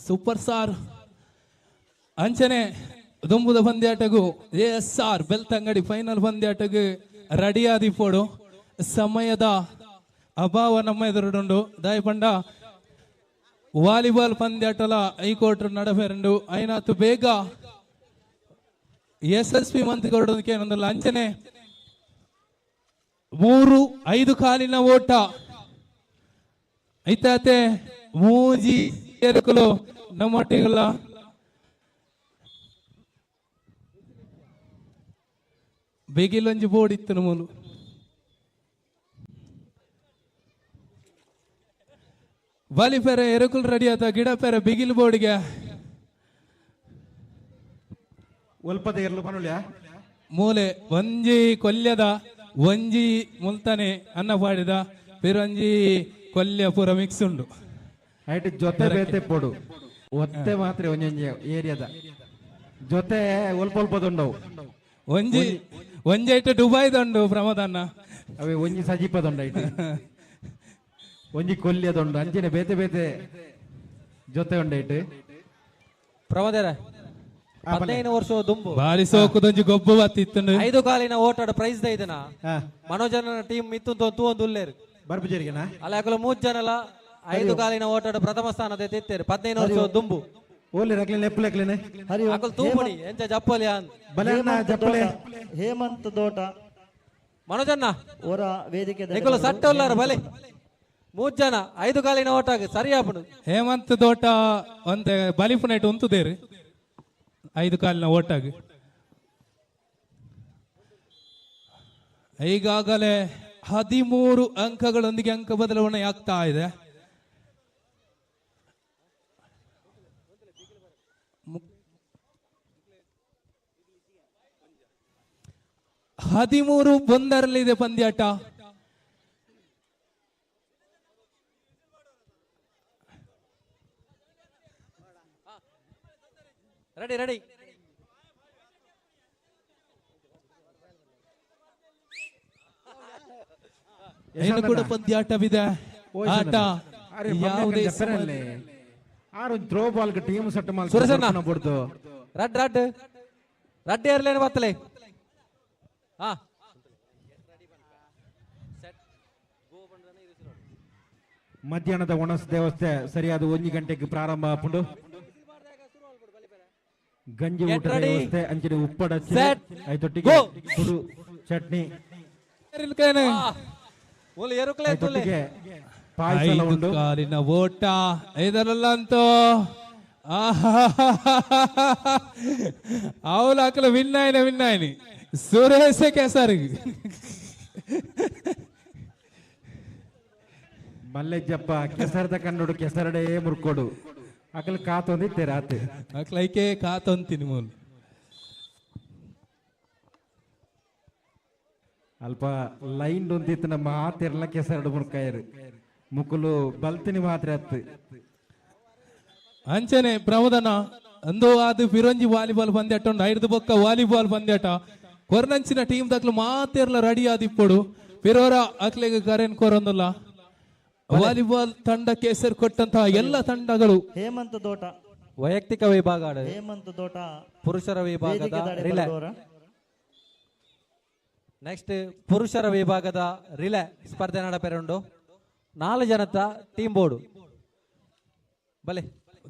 ಸೂಪರ್ ಸಾರ್ ಅಂಚನೆ ದುಂಬುದ ಪಂದ್ಯಾಟಗು ಎಸ್ ಆರ್ ಬೆಲ್ತಂಗಡಿ ಫೈನಲ್ ಪಂದ್ಯಾಟಗು ರೆಡಿಯಾದಿಪ್ಪೋಡು. ಸಮಯದ ಅಭಾವ ನಮ್ಮ ಎದುರುಂಡು. ದಯಪಂಡ ವಾಲಿಬಾಲ್ ಪಂದ್ಯಾಟಲ ಐಕೋಟ್ರು ನಡಫೆರಂಡು ಐನಾತು ಬೇಗ ಯಶಸ್ವಿ ಮಂತ್ರಿಗೌಡಕ್ಕೆ ಏನೊಂದಲ್ಲ. ಅಂಚನೆ 3-5 ಕಾಲಿನ ಓಟ ಐತಾತೆ ಮೂಜಿ ಏರುಕಲು ನಮ್ಮೊಟ್ಟಿಗಲ್ಲ. ಬಿಗಿಲೊಂಜಿ ಬೋರ್ಡ್ ಇತ್ತು ನಮ್ಮಲು. ಬಲಿ ಪೆರೆ ಎರುಕುಲ್ ರೆಡಿ ಆತ ಗಿಡ ಪೆರೆ ಬಿಗಿಲ್ ಬೋರ್ಡ್ಗೆ ಒಲ್ಪದ ಎರ್ಲು ಪನುಲ್ಯ ಮೂಲೆ ಒಂಜಿ ಕೊಲ್ಯದ ಒಂಜಿ ಮುಲ್ತಾನೆ ಅನ್ನ ಪಾಡಿದ ಪಿರಂಜಿ ಕೊಲ್ಯ ಪೂರ ಮಿಕ್ಸ್ ಉಂಡು. ಐಟ್ ಜೊತೆ ಬೇತೆ ಪೋಡು ಒತ್ತೆ ಮಾತ್ರ ಒಂಜೊಂಜಿ ಏರಿಯಾದ ಜೊತೆ ಒಲ್ಪ ಒಲ್ಪದುಂಡವು. ಒಂಜಿ ಒಂಜಿ ಐಟ್ ದುಬೈದುಂಡು ಪ್ರಮೋದನ್ನ ಅವೇ ಒಂಜಿ ಸಜೀಪದುಂಡು ಐಟ್ ಒಂಜಿ ಕೊಲ್ಯದುಂಡು ಅಂಚಿನ ಬೇತೆ ಬೇತೆ ಜೊತೆ ಉಂಡು ಐಟ್. ಪ್ರಮೋದರ 15 ವರ್ಷ ದುಂಬು ಬಾರಿ ಸೋಕುದೊಂಜಿ ಗೊಬ್ಬು ಬತ್ತಿತ್ತು. 5 ಕಾಲಿನ ಓಟಾಡ ಪ್ರೈಸ್ ದೈದನ ಮನೋಜನ ಟೀಮ್ ಇತ್ತು ತೂ ಒಂದು ಉಲ್ಲೇರು ಬರ್ಪುಜರಿಗೆನಾ ಅಲ್ಲ ಯಾಕಲ 3 ಜನಲ 5 ಕಾಲಿನ ಓಟಾಡ ಪ್ರಥಮ ಸ್ಥಾನ ತೆತ್ತೇರು 15 ವರ್ಷ ದುಂಬು. ಓಲಿ ರಕ್ಲಿನ ಎಪ್ಪಲೆಕ್ಲಿನ ಅಕಲ್ ತೂಪಡಿ ಎಂಚ ಜಪ್ಪಲಿ ಅನ್ ಬಲನ್ನ ಜಪ್ಪಲೆ ಹೇಮಂತ್ ದೋಟ ಮನೋಜನ್ನ ಓರ ವೇದಿಕೆ ನಿಕುಲ ಸಟ್ಟೊಲ್ಲಾರ ಬಲೆ 3 ಜನ 5 ಕಾಲಿನ ಓಟಾಗ ಸರಿಯಾಪುಡು. ಹೇಮಂತ್ ದೋಟ ಒಂತೆ ಬಲಿಪುನೈಟ್ ಉಂತುದೇರು 5 ಕಾಲಿನ ಓಟಾಗ. ಈಗಾಗಲೇ 13 ಅಂಕಗಳೊಂದಿಗೆ ಅಂಕ ಬದಲಾವಣೆ ಆಗ್ತಾ ಇದೆ. 13-1ರಲ್ಲಿದೆ ಪಂದ್ಯಾಟ. ರೆಡಿ ರೆಡಿ ಏನು ಕೂಡ ಪಂದ್ಯಾಟವಿದೆ. ಆಟ ಯಾವುದೇ ಥ್ರೋ ಬಾಲ್ ಟೀಮ್ ಸೆಟ್ ಸುರಸಣ್ಣ ರಡ್ ರಡ್ ರಡ್ ಏರ್ಲೇನು ಬತ್ತಲೆ. ಮಧ್ಯಾಹ್ನದ ಒಣಸ್ ದೇವಸ್ಥೆ ಸರಿಯಾದ 1 ಗಂಟೆಗೆ ಪ್ರಾರಂಭ ಆಪುಂಡು. ಗಂಜಿ ಊಟದ ವ್ಯವಸ್ಥೆ ಅಂಚಿನ ಉಪ್ಪಡ ಐತೊಟ್ಟಿಗೆ ಸುಡು ಚಟ್ನಿ ಪಾಯಸ ಉಂಡು. ಕಾಲಿನ ಓಟ ಇದರಲ್ಲಂತೂ ಅವಳು ಹಾಕಲ ವಿನ್ನಾಯನ ವಿನ್ನಾಯನಿ ಸುರೇಶ ಕೇಸರಿ ಮಲ್ಲೆಜ್ಜಪ್ಪ ಕೆಸರದ ಕಣ್ಣುಡು ಕೆಸರಡೇ ಮುರ್ಕೋಡು ಅಕಲ್ ಕಾತೊಂದಿತ್ತೆ ರಾತ್ರಿ ಅಕ್ಲೈಕೆ ಕಾತೊಂತೀನಿ ಮೂಲು. ಅಲ್ಪ ಲೈನ್ ಒಂದಿತ್ತು ನಮ್ಮ ಆತಿರ್ಲ ಕೆಸರಡು ಮುರ್ಕಾಯರು ಮುಕುಲು ಬಲ್ತಿನಿ ಮಾತ್ರ ಅತ್ತು. ಅಂಚನೆ ಪ್ರಮೋದನ ಅಂದು ಅದು ಫಿರಂಜಿ ವಾಲಿಬಾಲ್ ಪಂದ್ಯಾಟ ಉಂಡು. ಐದು ಬೊಕ್ಕ ವಾಲಿಬಾಲ್ ಪಂದ್ಯಾಟ ಕೊರ್ನಂಚಿನ ಟೀಮ್ ದಕ್ಲು ಮಾತೆರ್ಲ ರೆಡಿ ಆದಿಪ್ಪೊಡು. ಪಿರೋರ ಅಕ್ಲೆಗ್ ಕರೆನ್ ಕೊರೊಂದುಲ್ಲ. ವಾಲಿಬಾಲ್ ತಂಡ ಕೇಸರ್ ಕೊಟ್ಟಂತಹ ಎಲ್ಲ ತಂಡಗಳು. ಹೇಮಂತ್ ದೋಟ ವೈಯಕ್ತಿಕ ವಿಭಾಗ, ಹೇಮಂತ್ ದೋಟ ಪುರುಷರ ವಿಭಾಗದ ರಿಲೇ. ನೆಕ್ಸ್ಟ್ ಪುರುಷರ ವಿಭಾಗದ ರಿಲೇ ಸ್ಪರ್ಧೆ ನಡಪೆರುಂಡು. 4 ಜನತ ಟೀಮ್ ಬೋರ್ಡು ಬಲೆ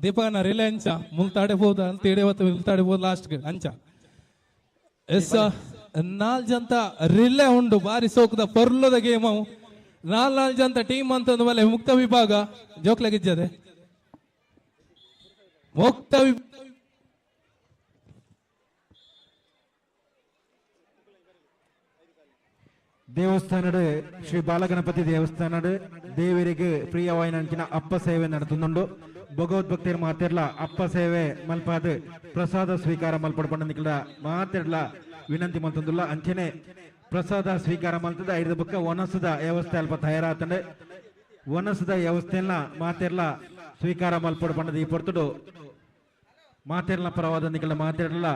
ದೀಪನ ರಿಲೇ ಅಂಚ ಮುಲ್ತಾಡೆ ಬೋದು ಅಂತ ಇಡೇ ಮುಲ್ತಾಡೆ ಬೋದು ಲಾಸ್ಟ್ ಅಂಚ ಎಸ್ 4 ಜನತ ರಿಲೇ ಉಂಡು. ಬಾರಿ ಸೋಕುದ ಪೊರ್ಲದ ಗೇಮ್ ಅವು. ನಾಲ್ ನಾಲ್ ಜನ ಟೀಮ್ ಅಂತ ಒಂದು ಬಲೆ ಮುಕ್ತ ವಿಭಾಗ ಜೋಕ್ಲಾಗಿದ್ದದೆ ಮುಕ್ತ. ದೇವಸ್ಥಾನಡ್ ಶ್ರೀ ಬಾಲಗಣಪತಿ ದೇವಸ್ಥಾನಡ್ ದೇವರಿಗೆ ಪ್ರಿಯವಾಯಿನಂಚಿನ ಅಪ್ಪ ಸೇವೆ ನಡೆತುಂಡು. ಭಗವದ್ಭಕ್ತಿಯರು ಮಾತಿರ್ಲ ಅಪ್ಪ ಸೇವೆ ಮಲ್ಪಾದ ಪ್ರಸಾದ ಸ್ವೀಕಾರ ಮಲ್ಪಡ್ಪಂಡ ಮಾತಿರ್ಲ ವಿನಂತಿ ಮಲ್ತಂದುಲ್ಲ. ಅಂಚನೆ ಪ್ರಸಾದ ಸ್ವೀಕಾರ ಮಲ್ತದ ಐದು ಬೊಕ್ಕ ವನಸದ ವ್ಯವಸ್ಥೆ ಅಲ್ಪ ತಯಾರಾತಂಡೆ. ವನಸದ ವ್ಯವಸ್ಥೆಯನ್ನ ಮಾತಿರ್ಲ ಸ್ವೀಕಾರ ಮಲ್ಪಡ್ಪಂಡದ ಈ ಪೊರ್ತುಡು ಮಾತಿರ್ಲ ಪರವಾದ ನಿಕಲ ಮಾತಿರ್ಲ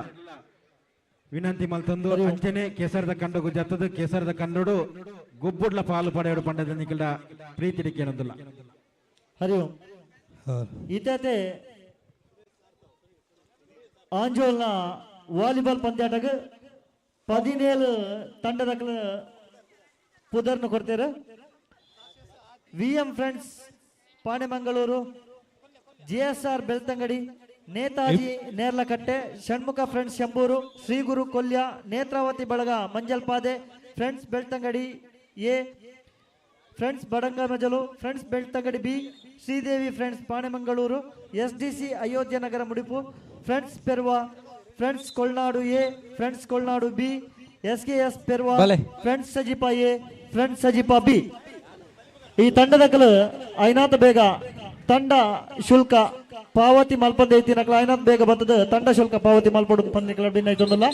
ವಿನಂತಿ ಮಲ್ತಂದು. ಅಂಚನೆ ಕೇಸರದ ಕಂಡಗು ಜತ್ತದು ಕೇಸರದ ಕಂಡೋಡು ಗೊಬ್ಬುಡ್ಲ ಪಾಲು ಪಡೆಯಡು ಪಂಡದ ನಿಕಲ ಪ್ರೀತಿ ಕೇಳಂದುಲ್ಲ. ಹರಿ ಓಂ. ಇತತೆ ಆಂಜೋಲ್ನ ವಾಲಿಬಾಲ್ ಪಂದ್ಯಾಟಗ 17 ತಂಡದ ಪುದರ್ನು ಕೊಡ್ತಾರೆ. VM friends Panemangalore, GSR Belthangady, Netaji Nerlakatte, Shanmukha friends Shambur, Sriguru Kolya, Netravati Balaga Manjalpade, friends Belthangady A, friends Badangamajalu, friends Belthangady B, Sridevi friends Panemangalore, S D C Ayodhya Nagara Mudipu, friends Perva, friends Kolnadu A, friends Kolnadu B, S K S Perva, friends Sajipa A, friends Sajipa B. ಈ ತಂಡದಕಲು ಐನಾಥ ಬೇಗ ತಂಡ ಶುಲ್ಕ ಪಾವತಿ ಮಲ್ಪಂದ ಐತಿನಕಲ ಐನಾಥ ಬೇಗ ಬರ್ತದೆ. ತಂಡ ಶುಲ್ಕ ಪಾವತಿ ಮಲ್ಪಡು ಪಂದಿಕಲ ಭಿನ್ನ 22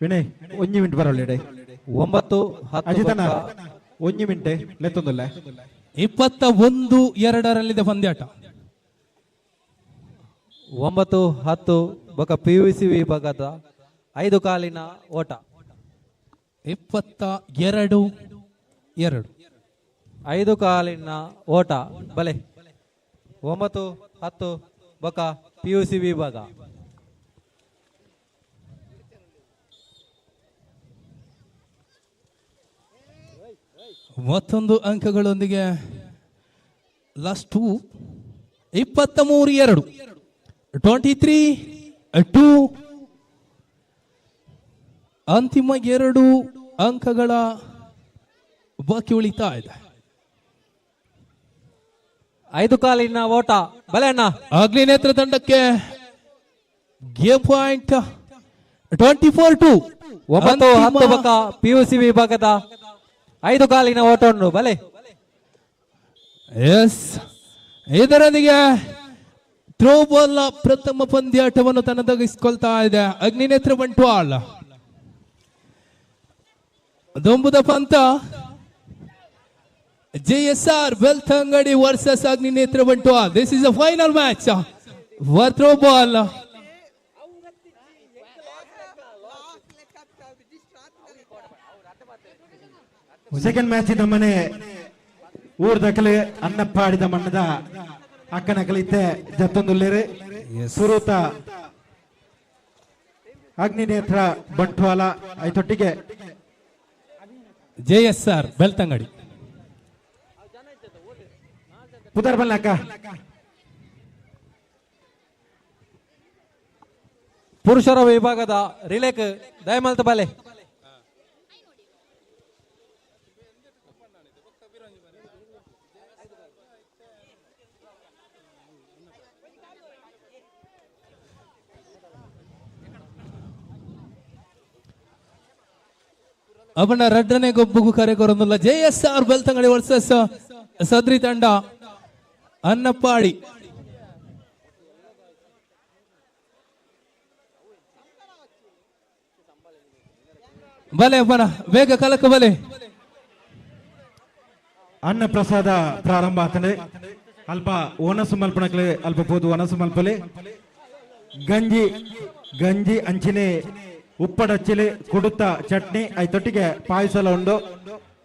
ವಿನಯ್ ಒಂಜಿ ಮಿನಿಟ್ ಬರೋಲ್ಲ. 9 ಅಜಿತನ ಒಂಜಿ ಮಿನಿಟ್ ಲೆತ್ತೊಂದುಲ್ಲ. 21 2ರಲ್ಲಿದೆ ಪಂದ್ಯಾಟ. 9 10 ಬೊಕ ಪಿಯುಸಿ ವಿಭಾಗದ 5 ಕಾಲಿನ ಓಟ. 22 2 5 ಕಾಲಿನ ಓಟ ಬಲೆ. 9 10 ಬೊಕ ಪಿಯುಸಿ ವಿಭಾಗ. ಮತ್ತೊಂದು ಅಂಕಗಳೊಂದಿಗೆ ಲಾಸ್ಟ್ 2 23 2 23 2 ಅಂತಿಮ 2 ಅಂಕಗಳ ಬಾಕಿ ಉಳಿತಾ ಇದೆ. 5 ಕಾಲಿನ ಓಟ ಬಲೆ ಅಣ್ಣ. ಅಗ್ನಿನೇತ್ರ ತಂಡಕ್ಕೆ ಗೇಮ್ ಪಾಯಿಂಟ್ 24 2. 9 10 ಬೊಕ ಪಿಯುಸಿ ವಿಭಾಗದ 5 ಕಾಲಿನ ಓಟವನ್ನು ಬಲೆ. ಎಸ್, ಇದರೊಂದಿಗೆ ಥ್ರೋಬಾಲ್ ನ ಪ್ರಥಮ ಪಂದ್ಯಾಟವನ್ನು ತನ್ನದಾಗಿಸಿಕೊಳ್ತಾ ಇದೆ ಅಗ್ನಿನೇತ್ರ ಬಂಟ್ವಾಳ. ದೊಂಬುದ ಪಂತ JSR Belthangady versus Agninetra Bantwal. This is a final match for throw ball. Second match ನಮ್ಮನೆ ಊರ್ ದಕಲೆ ಅನ್ನಪ್ಪಾಡಿದ ಮಣ್ಣದ ಅಕ್ಕನ ಕಲಿತೆ ಜತ್ತೊಂದುಲ್ಲೇರೆ ಸುರೂತ ಅಗ್ನಿನೇತ್ರ ಬಂಟ್ವಾಳ ಐತೊಟ್ಟಿಗೆ ಜೆಎಸ್ಆರ್ ಬೆಳ್ತಂಗಡಿ. ಪುದರ್ ಬಲ್ಲಕ್ಕ ಪುರುಷರ ವಿಭಾಗದ ರಿಲೇಕ್ ದಯಮಲ್ತ ಬಲೆ. ಅವನ ರಡ್ಡನೆ ಗೊಬ್ಬಗೂ ಕರೆ ಕೊರೊಂದುಲ್ಲ ಜೆಎಸ್ಆರ್ ಬೆಳ್ತಂಗಡಿ ವರ್ಸಸ್ ಸದ್ರಿ ತಂಡ ಅನ್ನಪ್ಪಾಡಿ. ಬಲೆ ಬನ ಬೇಗ ಕಲಕ ಬಲೆ. ಅನ್ನ ಪ್ರಸಾದ ಪ್ರಾರಂಭ ಆತನೆ. ಅಲ್ಪ ಒನಸು ಮಲ್ಪಣಕ್ಲೆ ಅಲ್ಪ ಪೋದು ಒನಸು ಮಲ್ಪಲೆ ಗಂಜಿ ಗಂಜಿ ಅಂಚಿನೆ ಉಪ್ಪಡಚ್ಚಿಲೆ ಕುಡುತ್ತ ಚಟ್ನಿ ಐತೊಟ್ಟಿಗೆ ಪಾಯಸಲ ಉಂಡು.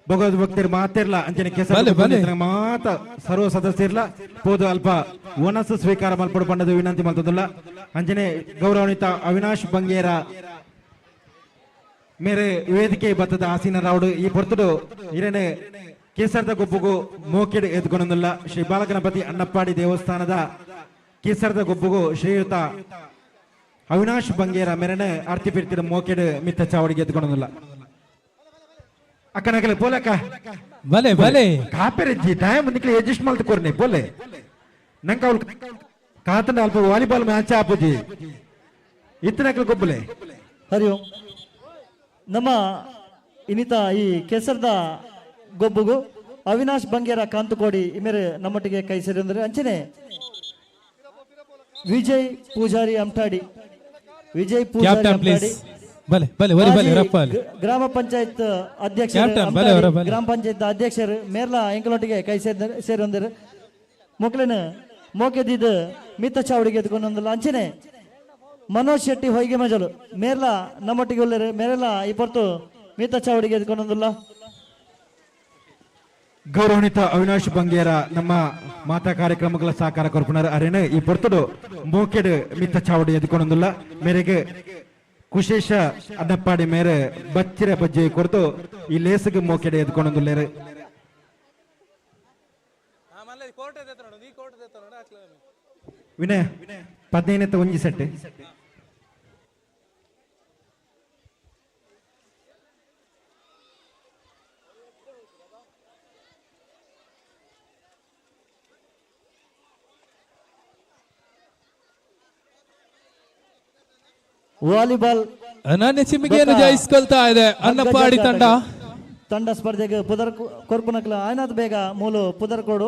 ಭಗವದ್ ಭಕ್ತರು ಮಾತಿರ್ಲ ಅಂಚನೆ ಕೆಸರು ಮಾತ ಸರ್ವ ಸದಸ್ಯರ್ಲ ಪೋದು ಅಲ್ಪ ಒನಸು ಸ್ವೀಕಾರ ಮಲ್ಪಡು ಪಂಡದು ವಿನಂತಿ ಮಲ್ತದಲ್ಲ. ಅಂಚನೆ ಗೌರವಾನ್ವಿತ ಅವಿನಾಶ್ ಬಂಗೇರ ಮೇರೆ ವೇದಿಕೆ ಬತ್ತದ ಆಸೀನ ರಾವುಡು ಈ ಪೊರ್ತುಡು ಇರನೆ ಕೇಸರದ ಗೊಬ್ಬುಗು ಮೋಕೆಡ್ ಎದ್ಕೊನೊಂದುಲ್ಲ. ಶ್ರೀ ಬಾಲಗಣಪತಿ ಅಣ್ಣಪ್ಪಾಡಿ ದೇವಸ್ಥಾನದ ಕೇಸರದ ಗೊಬ್ಬುಗು ಶ್ರೀಯುತ ಅವಿನಾಶ್ ಬಂಗೇರ ಮೇರೆನೆ ಅರ್ತಿ ಪಿರ್ತಿದ ಮೋಕೆಡ್ ಮಿತ್ತ ಚಾವಡಿಗೆ ಎದ್ಕೊನೊಂದುಲ್ಲ. ಅಕ್ಕನಗಲೆ ಬೋಲಕ್ಕ ಬಲೆ ಬಲೆ ಕಾಪೆರಜ್ಜಿ ಟೈಮ್ ನಿಕ್ಲೆ ಅಡ್ಜಸ್ಟ್ ಮಲ್ತು ಕೊರ್ನೆ ಬೋಲೆ ನಂಗೆ ಅವಳು ಕಾತಂಡ ಅಲ್ಪ ವಾಲಿಬಾಲ್ ಮ್ಯಾಚ್ ಆಪುಜಿ ಇತ್ತನಕಲ್ ಗೊಬ್ಬಲೆ. ಹರಿ ಓಂ. ನಮ್ಮ ಇನ್ನಿತ ಈ ಕೆಸರ್ದ ಗೊಬ್ಬುಗು ಅವಿನಾಶ್ ಬಂಗೇರ ಕಾಂತಕೋಡಿ ಇಮೇರೆ ನಮ್ಮೊಟ್ಟಿಗೆ ಕೈ ಸೇರಿ ಅಂಚನೆ ವಿಜಯ್ ಪೂಜಾರಿ ಅಂಟಾಡಿ, ವಿಜಯ್ ಪೂಜಾರಿ ಅಂಟಾಡಿ ಬಲೆ ಬಲೆ ಬಲೆ ಬಲೆ ರಪ್ಪಾಲಿ ಗ್ರಾಮ ಪಂಚಾಯತ್ ಅಧ್ಯಕ್ಷರು, ಗ್ರಾಮ ಪಂಚಾಯತ್ ಅಧ್ಯಕ್ಷರು ಮೇರ್ಲ ಎಂಕಲೊಟ್ಟಿಗೆ ಕೈ ಸೇರಿ ಮೊಕ್ಲಿನ ಮೋಕೆದಿದ್ದು ಮಿತ್ತ ಚಾವಡಿಗೆ ಎದ್ಕೊಂಡು ಅಂಚನೆ ಮನೋಜ್ ಶೆಟ್ಟಿ ಹೊಯ್ಗೆ ಮಜಲು ಮೇರ್ಲ ನಮ್ಮೊಟ್ಟಿಗೆ ಉಳ್ಳರು ಮೇರೆಲ್ಲ ಈ ಪೊರ್ತು ಮಿತ್ತ ಚಾವಡಿಗೆ ಎದ್ಕೊಂಡೊಂದಿಲ್ಲ. ಗೌರವಾನ್ವಿತ ಅವಿನಾಶ್ ಬಂಗೇರ ನಮ್ಮ ಮಾತಾ ಕಾರ್ಯಕ್ರಮಗಳ ಸಹಕಾರ ಕೊರ್ಪುನರ್ ಅರೇನು ಈ ಪೊರ್ತುಡು ಮೋಕೆಡ್ ಮಿತ್ತ ಚಾವಡಿ ಎದ್ಕೊಂಡೊಂದಿಲ್ಲ ಮೇರೆಗೆ ಕುಶೇಶ ಅಡ್ಡಪ್ಪಾಡಿ ಮೇರೆ ಬಚ್ಚಿರ ಬಜ್ಜೆ ಕೊರತು ಈ ಲೇಸಿಗೆ ಮೋಕೆಡೆ ಎದ್ಕೊಂಡೊಂದುಲ್ಲೇರು. ವಿನಯ 15 ಒಂಜಿ ಸೆಟ್. ವಾಲಿಬಾಲ್ ಅನನ್ಯ ಚಿಮ್ಮಿಗೆಯನ್ನು ಜಯಿಸಿಕೊಳ್ತಾ ಇದೆ ಅನ್ನಪ್ಪಾಡಿ ತಂಡ. ತಂಡ ಸ್ಪರ್ಧೆಗೆ ಪುದರ್ ಕೊರ್ಪುನಕ್ಲ ಆಯ್ನಾಥ್ ಬೇಗ ಮೂಲು ಪುದರ್ಕೋಡು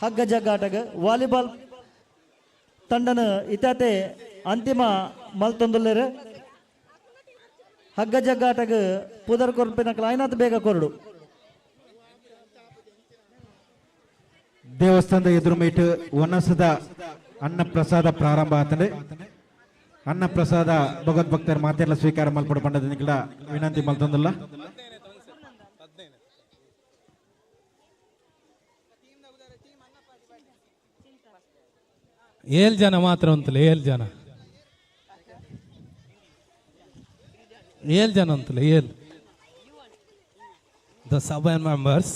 ಹಗ್ಗ ಜಗ್ಗಾಟಗ ವಾಲಿಬಾಲ್ ತಂಡನ ಇತಾತೆ ಅಂತಿಮ ಮಲ್ತೊಂದುಲ್ಲೇರು. ಹಗ್ಗ ಜಗ್ಗಾಟಗ ಪುದರ್ ಕೊರ್ಪಿನಕ್ಲ ಆಯ್ನಾಥ್ ಬೇಗ ಕೊರಡು. ದೇವಸ್ಥಾನದ ಎದುರು ಮೀಟ್ ವನಸದ ಅನ್ನ ಪ್ರಸಾದ ಪ್ರಾರಂಭ ಆತಂಡೆ. ಅನ್ನ ಪ್ರಸಾದ ಭಗವದ್ಭಕ್ತರ ಮಾತೆಲ್ಲ ಸ್ವೀಕಾರ ಮಲ್ಪಡು ಪಂಡದ ವಿನಂತಿ ಮಲ್ತೊಂದುಲ್ಲ. ಏಳು ಜನ ಮಾತ್ರ ಅಂತಲ್ಲ, ಏಳು ಜನ, ಏಳು ಜನ ಅಂತಲ್ಲ, ಏಳು. The 7 members.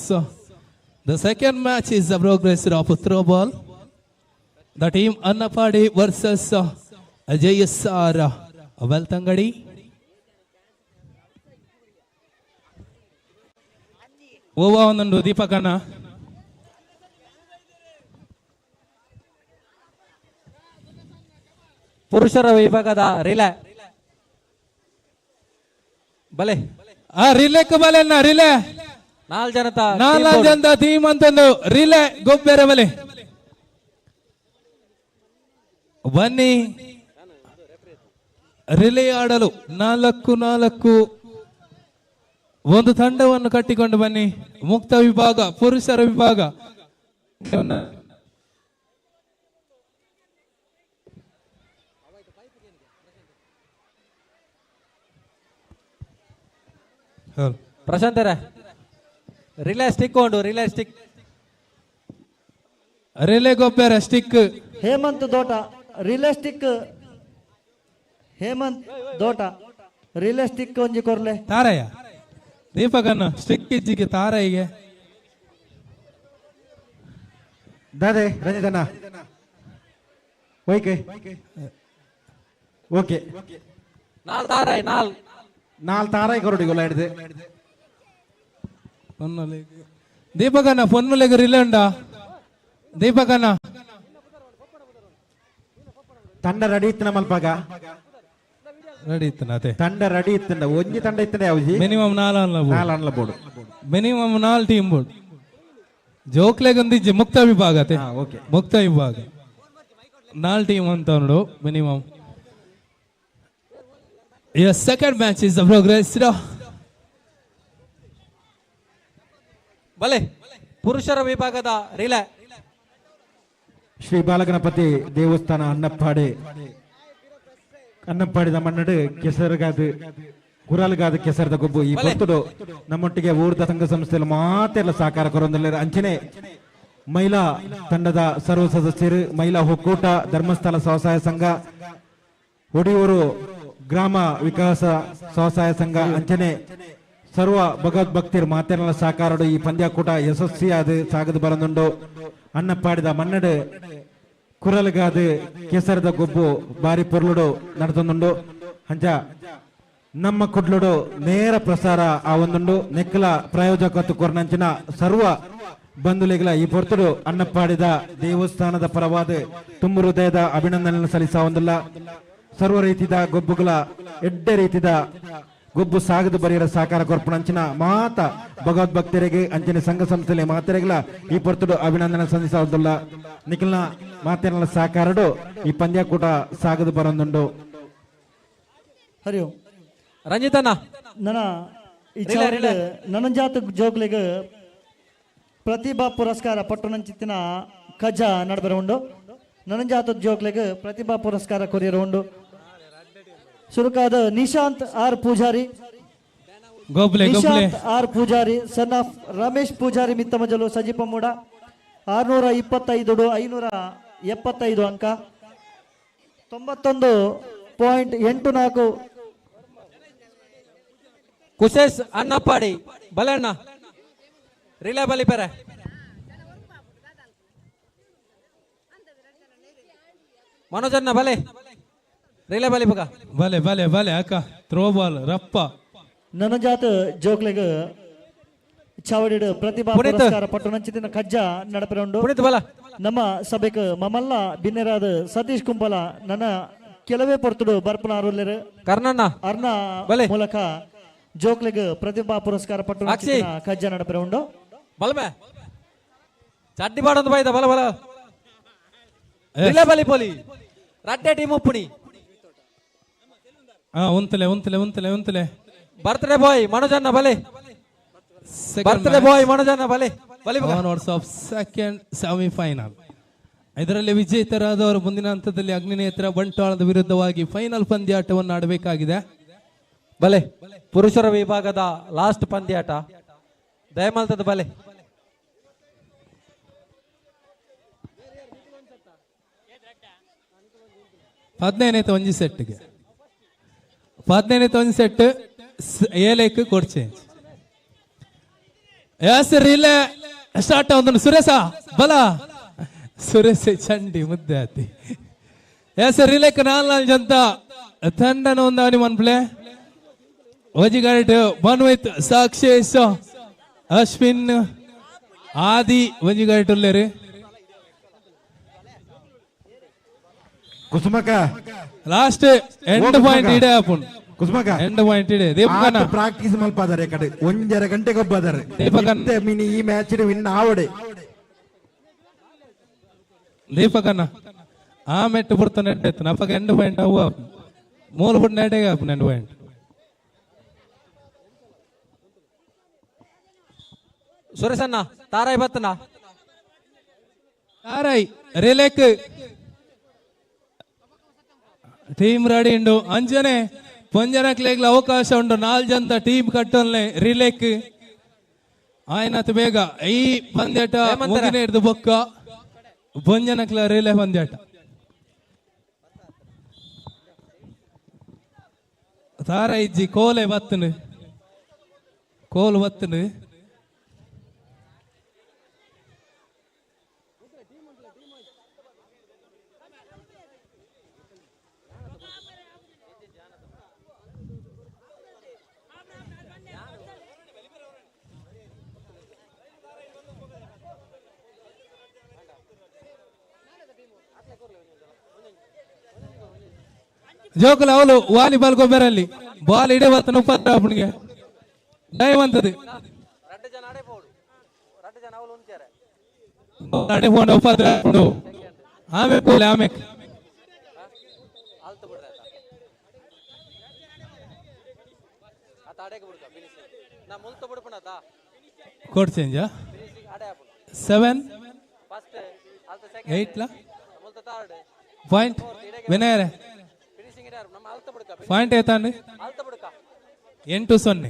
The second match is the progress of throw ball. The team Annapadi versus JSR Belthangady. Owa ಒಂದೊಂದು ದೀಪಕಣ್ಣ. ಪುರುಷರ ವಿಭಾಗದ ರಿಲೇ ಬಲೆ. ಆ ರಿಲೇಕ್ ಬಲೆ ಅಣ್ಣ, ರಿಲೇ ನಾಲ್ ಜನತ ನಾಲ್ಕು ಜನದ ಟೀಮ್ ಅಂತಂದು ರಿಲೇ ಗೊಬ್ಬರ ಬಲೆ ಬನ್ನಿ. ರಿಲೇ ಆಡಲು 4 4 ಒಂದು ತಂಡವನ್ನು ಕಟ್ಟಿಕೊಂಡು ಬನ್ನಿ. ಮುಕ್ತ ವಿಭಾಗ, ಪುರುಷರ ವಿಭಾಗ. ಪ್ರಶಾಂತರ ರಿಲೇ ಸ್ಟಿಕ್ ಉಂಟು, ರಿಲೇ ಸ್ಟಿಕ್, ರಿಲೇ ಗೊಬ್ಬರ ಸ್ಟಿಕ್. ಹೇಮಂತ್ ದೋಟ ರಿಲೇ ಸ್ಟಿಕ್, ಹೇಮಂತ್ ದೋಟ ರಿಲೇ ಸ್ಟಿಕ್ ಒಂಜಿ ಕೊರ್ಲೆ ತಾರಯ್ಯ ದೀಪಕನ್ನ ಸ್ಟಿಕ್ ಇಜ್ಜಿಗೆ ತಾರಯ್ಯಗೆ ದಾದೆ ರಂಜಿತಣ್ಣ ಓಕೆ ಓಕೆ ನಾಲ್ ತಾರೈ ನಾಲ್ ನಾಲ್ ತಾರೈ ಕೊರಡಿ ಗೊಲ್ಲ ಹಿಡಿದೆ ದೀಪಕಣ್ಣ ಪೊನ್ನುಲೆಗ್ ರಿಲೇ ಉಂಡ ದೀಪಕಣ್ಣ ತಂಡ ರೆಡಿ ಇತ್ತು ಮಲ್ಪಾಗ ರೆಡಿ ಇತ್ತು ಅದೇ ತಂಡ ರೆಡಿ ಇತ್ತು ಒಂಜಿ ತಂಡ ಇತ್ತು ಯಾವ್ಜಿ ಮಿನಿಮಮ್ ನಾಲ್ ಅನ್ಲ ನಾಲ್ ಅನ್ಲ ಬೋರ್ಡ್ ಮಿನಿಮಮ್ ನಾಲ್ ಟೀಮ್ ಬೋರ್ಡ್ ಜೋಕ್ಲೆಗ್ ಒಂದಿಜ್ಜಿ ಮುಕ್ತ ವಿಭಾಗ ಓಕೆ ಮುಕ್ತ ವಿಭಾಗ ನಾಲ್ ಟೀಮ್ ಅಂತ ನೋಡು minimum. Your second match is the progress. ಬಲೆ ಪುರುಷರ ವಿಭಾಗದ ರಿಲೇ ಶ್ರೀ ಬಾಲಗಣಪತಿ ದೇವಸ್ಥಾನ ಅನ್ನಪ್ಪಾಡಿ ಅನ್ನಪ್ಪಾಡಿದ ಮನ್ನಡು ಕೆಸರುಗಾದ ಕುರಲ್ಗಾದ ಕೆಸರದ ಗೊಬ್ಬು ಈ ಪೊರ್ತುಡು ನಮ್ಮೊಟ್ಟಿಗೆ ಊರ್ದ ಸಂಘ ಸಂಸ್ಥೆಯಲ್ಲಿ ಮಾತೆಲ್ಲ ಸಹಕಾರ ಕೊರೊಂದಿಲ್ಲ. ಅಂಚನೆ ಮಹಿಳಾ ತಂಡದ ಸರ್ವ ಸದಸ್ಯರು, ಮಹಿಳಾ ಒಕ್ಕೂಟ, ಧರ್ಮಸ್ಥಳ ಸ್ವಸಹಾಯ ಸಂಘ, ಒಡಿಯೂರು ಗ್ರಾಮ ವಿಕಾಸ ಸ್ವಸಹಾಯ ಸಂಘ, ಅಂಚನೆ ಸರ್ವ ಭಗವದ್ಭಕ್ತಿಯರು ಮಾತೆಲ್ಲ ಸಹಕಾರಡು ಈ ಪಂದ್ಯಾಕೂಟ ಯಶಸ್ವಿಯಾದ ಸಾಗದು ಬರಂದುಂಡು. ಅನ್ನಪ್ಪಾಡಿದ ಮನ್ನಡು ಕುರಲ್ಗಾದ ಕೆಸರದ ಗೊಬ್ಬು ಬಾರಿ ಪೊರ್ಲುಡು ನಡೆತೊಂದುಂಡು. ಅಂಚ ನಮ್ಮ ಕುಡ್ಲುಡು ನೇರ ಪ್ರಸಾರ ಆ ಒಂದುಂಡು ನೆಕ್ಕಲ ಪ್ರಾಯೋಜಕತ್ವ ಕೊರ್ನಂಚಿನ ಸರ್ವ ಬಂಧುಲಿಗಳ ಈ ಪೊರ್ತುಡು ಅನ್ನಪ್ಪಾಡಿದ ದೇವಸ್ಥಾನದ ಪರವಾದ ತುಂಬು ಹೃದಯದ ಅಭಿನಂದನೆ ಸಲ್ಲಿಸ ಒಂದಿಲ್ಲ. ಸರ್ವ ರೀತಿದ ಗೊಬ್ಬುಗಳ ಎಡ್ಡೆ ರೀತಿದ ಗೊಬ್ಬು ಸಾಗದು ಬರೆಯರ ಸಹಕಾರ ಕೊರ್ಪಣಂಚಿನ ಮಾತ ಭಗವದ್ಭಕ್ತರಿಗೆ ಅಂಚಿನ ಸಂಘ ಸಂಸ್ಥೆಲೆ ಮಾತೆರೆಗಳ ಈ ಪೊರ್ತುಡು ಅಭಿನಂದನೆ ಸಲ್ಲಿಸ ನಿಖಿಲ್ನ ಮಾತಿನ ಸಹಕಾರಡು ಈ ಪಂದ್ಯಕೂಟ ಸಾಗದು ಬರೊಂದುಂಡು. ಹರಿ ಓಂ. ರಂಜಿತಣ್ಣ ನನ್ನ ಈ ನನಂಜಾತ ಜೋಗ್ಲಿಗೆ ಪ್ರತಿಭಾ ಪುರಸ್ಕಾರ ಪಟ್ಟಣಂಚಿತ್ತಿನ ಕಜ ನಡಬರ ಉಂಡು. ನನಂಜಾತ ಜೋಗ್ಲಿಗೆ ಪ್ರತಿಭಾ ಪುರಸ್ಕಾರ ಕೊರಿಯರ ಉಂಡು. ಸುರುಕಾದ Nishanth R Poojary, Nishanth R Poojary son of Ramesh Poojary Mittamajalu Sajipamuda 625 575 ಅಂಕ 91.84. ಕುಶೇಶ್ ಅಣ್ಣಪ್ಪಾಡಿ ಬಲಣ್ಣ ರಿಲೇ ಬಲಿ ಪೆರೆ ಮನೋಜಣ್ಣ ಬಲೆ ರಿಲೇ ಬಲಿ ಬಗ ಬಲೆ ಬಲೆ ಬಲೆ ಅಕ್ಕ ಥ್ರೋ ಬಾಲ್ ರಪ್ಪ. ನನಜಾತ ಜೋಕ್ಲೆಗ್ ಚಾವಡಿಡು ಪ್ರತಿಭಾ ಪುರಸ್ಕಾರ ಪಟ್ಟಣಂಚಿನ ಕಜ್ಜ ನಡಪೆರುಂಡು. ನಮ್ಮ ಸಭೆಕ್ ಮಮಲ್ಲ ಬಿನ್ನೆರಾದ ಸತೀಶ್ ಕುಂಪಲ ನನ್ನ ಕೆಲವೇ ಪೊರ್ತುಡು ಬರ್ಪನ ಅರುಲ್ಲೆರು ಕರ್ಣಣ್ಣ ಅರ್ಣ ಮೂಲಕ ಜೋಕ್ಲೆಗ್ ಪ್ರತಿಭಾ ಪುರಸ್ಕಾರ ಪಟ್ಟಣಂಚಿನ ಕಜ್ಜ ನಡಪೆರುಂಡು. ಬಲಮೆ ಚಡ್ಡಿ ಬಾಡೊಂದು ಬೈದ ಬಲ ಬಲ ರಿಲೇ ಬಲಿ ಪೋಲಿ ರಡ್ಡೆ ಟೀಮ್ ಉಪ್ಪುಣಿ. ಉಂತಲೆ ಉಂತಲೆ ಉಂತಲೆ ಉಂತಲೆ ಬರ್ತ್ಡೇ ಬಾಯ್ ಮನೋಜಣ್ಣ ಬಲೆ ಬರ್ತ್ಡೇ ಬಾಯ್ ಮನೋಜಣ್ಣ ಬಲೆ ಬಲಿ ಆಫ್ ಸೆಕೆಂಡ್ ಸೆಮಿಫೈನಲ್. ಇದರಲ್ಲಿ ವಿಜೇತರಾದವರು ಮುಂದಿನ ಹಂತದಲ್ಲಿ ಅಗ್ನಿನೇತ್ರ ಬಂಟ್ವಾಳದ ವಿರುದ್ಧವಾಗಿ ಫೈನಲ್ ಪಂದ್ಯಾಟವನ್ನು ಆಡಬೇಕಾಗಿದೆ. ಬಲೆ ಪುರುಷರ ವಿಭಾಗದ ಲಾಸ್ಟ್ ಪಂದ್ಯಾಟ ದಯಮಾಲ್ತದ ಬಲೆ. ಹದಿನೈದನೇ ಒಂಜಿ ಸೆಟ್ಗೆ 15 ಒಂಜಿ ಸೆಟ್ ಏಲೇಕ್ ಕೊಡ್ ಚೇಂಜ್. ಎಸ್ ರಿಲೇ ಸ್ಟಾರ್ಟ್ ಆವೊಂದುಂಡು. ಸುರೇಶ ಬಲ ಸುರೇಶ ಚಂಡಿ ಮುದ್ದೆ ಆತಿ. ಎಸ್ ರಿಲೇಕ್ ನಾಲ್ ಜಂತ ತಂಡನ ಒಂದಾನಿ ಮನ್ಪ್ಲೆ ಒಂಜಿ ಮನ್ವಿತ್ ಸಾಕ್ಷೇಶ್ ಅಶ್ವಿನ್ ಆದಿ ಒಂಜಿ ಗಾಡಿ ಉಲ್ಲೇರು. ಕುಸುಮಕ ಲಾಸ್ಟ್ ಎಂಡ್ ಪಾಯಿಂಟ್ ಇಡೆ ಆಪುಂಡು. ಕುಸುಮಕ ಎಂಡ್ ಪಾಯಿಂಟ್ ಇಡೆ ದೀಪಕನ ಪ್ರಾಕ್ಟೀಸ್ ಮಲ್ಪಾದಾರೆ ಕಡೆ 1.5 ಗಂಟೆಗೆ ಒಬ್ಬಾದಾರೆ ದೀಪಕನ್ ಮಿನಿ ಈ ಮ್ಯಾಚ್ ವಿನ್ ಆವಡೆ ದೀಪಕನ ಆ ಮೆಟ್ಟು ಪುರ್ತ ನೆಟ್ ಎತ್ತನ ಅಪಗ ಎಂಡ್ ಪಾಯಿಂಟ್ ಅವು ಆಪುಂಡು. ಮೂಲ ಪುಟ್ಟ ನೆಟ್ಟೆಗೆ ಆಪುಂಡು ಎಂಡ್ ಪಾಯಿಂಟ್. ಸುರೇಶಣ್ಣ ತಾರಾಯಿ ಬತ್ತನ ತಾರಾಯಿ ರಿಲೇಕ್ ಟೀಮ್ ರೆಡಿ ಉಂಡು. ಅಂಜನೆ ಪೊಂಜನಕ್ಲೆಗ್ಲ ಅವಕಾಶ ಉಂಡು. 4 ಜನ ಟೀಮ್ ಕಟ್ಟೊನ್ಲೆ ರಿಲೇಕ್ ಆಯ್ನತ್ ಬೇಗ ಈ ಪಂದ್ಯಾಟ ಮುಗಿನ ಹಿಡ್ದು ಬೊಕ್ಕ ಪೊಂಜನಕ್ಲ ರಿಲೇ ಪಂದ್ಯಾಟ. ತಾರ ಇಜ್ಜಿ ಕೋಲೆ ಬತ್ತನು ಕೋಲು ಬತ್ತನು. ಜೋಕುಲ ಅವಳು ವಾಲಿಬಾಲ್ ಗೊಬ್ಬರಲ್ಲಿ ಬಾಲ್ ಇಡೇ ಬರ್ತನ ಉಪದ್ರ ಅಪ್ಪನಿಗೆ ದಯವಂತದ್ದು ಉಪದ್ರ ಆಮೇಲೆ ಕೋಲೆ ಆಮೇಲೆ ಕೋಡ್ ಚೇಂಜ್ 7 8 ಲಾ ಪಾಯಿಂಟ್ ವಿನಯರೇ ಪಾಯಿಂಟ್ ಏತಾಂడి 8-0.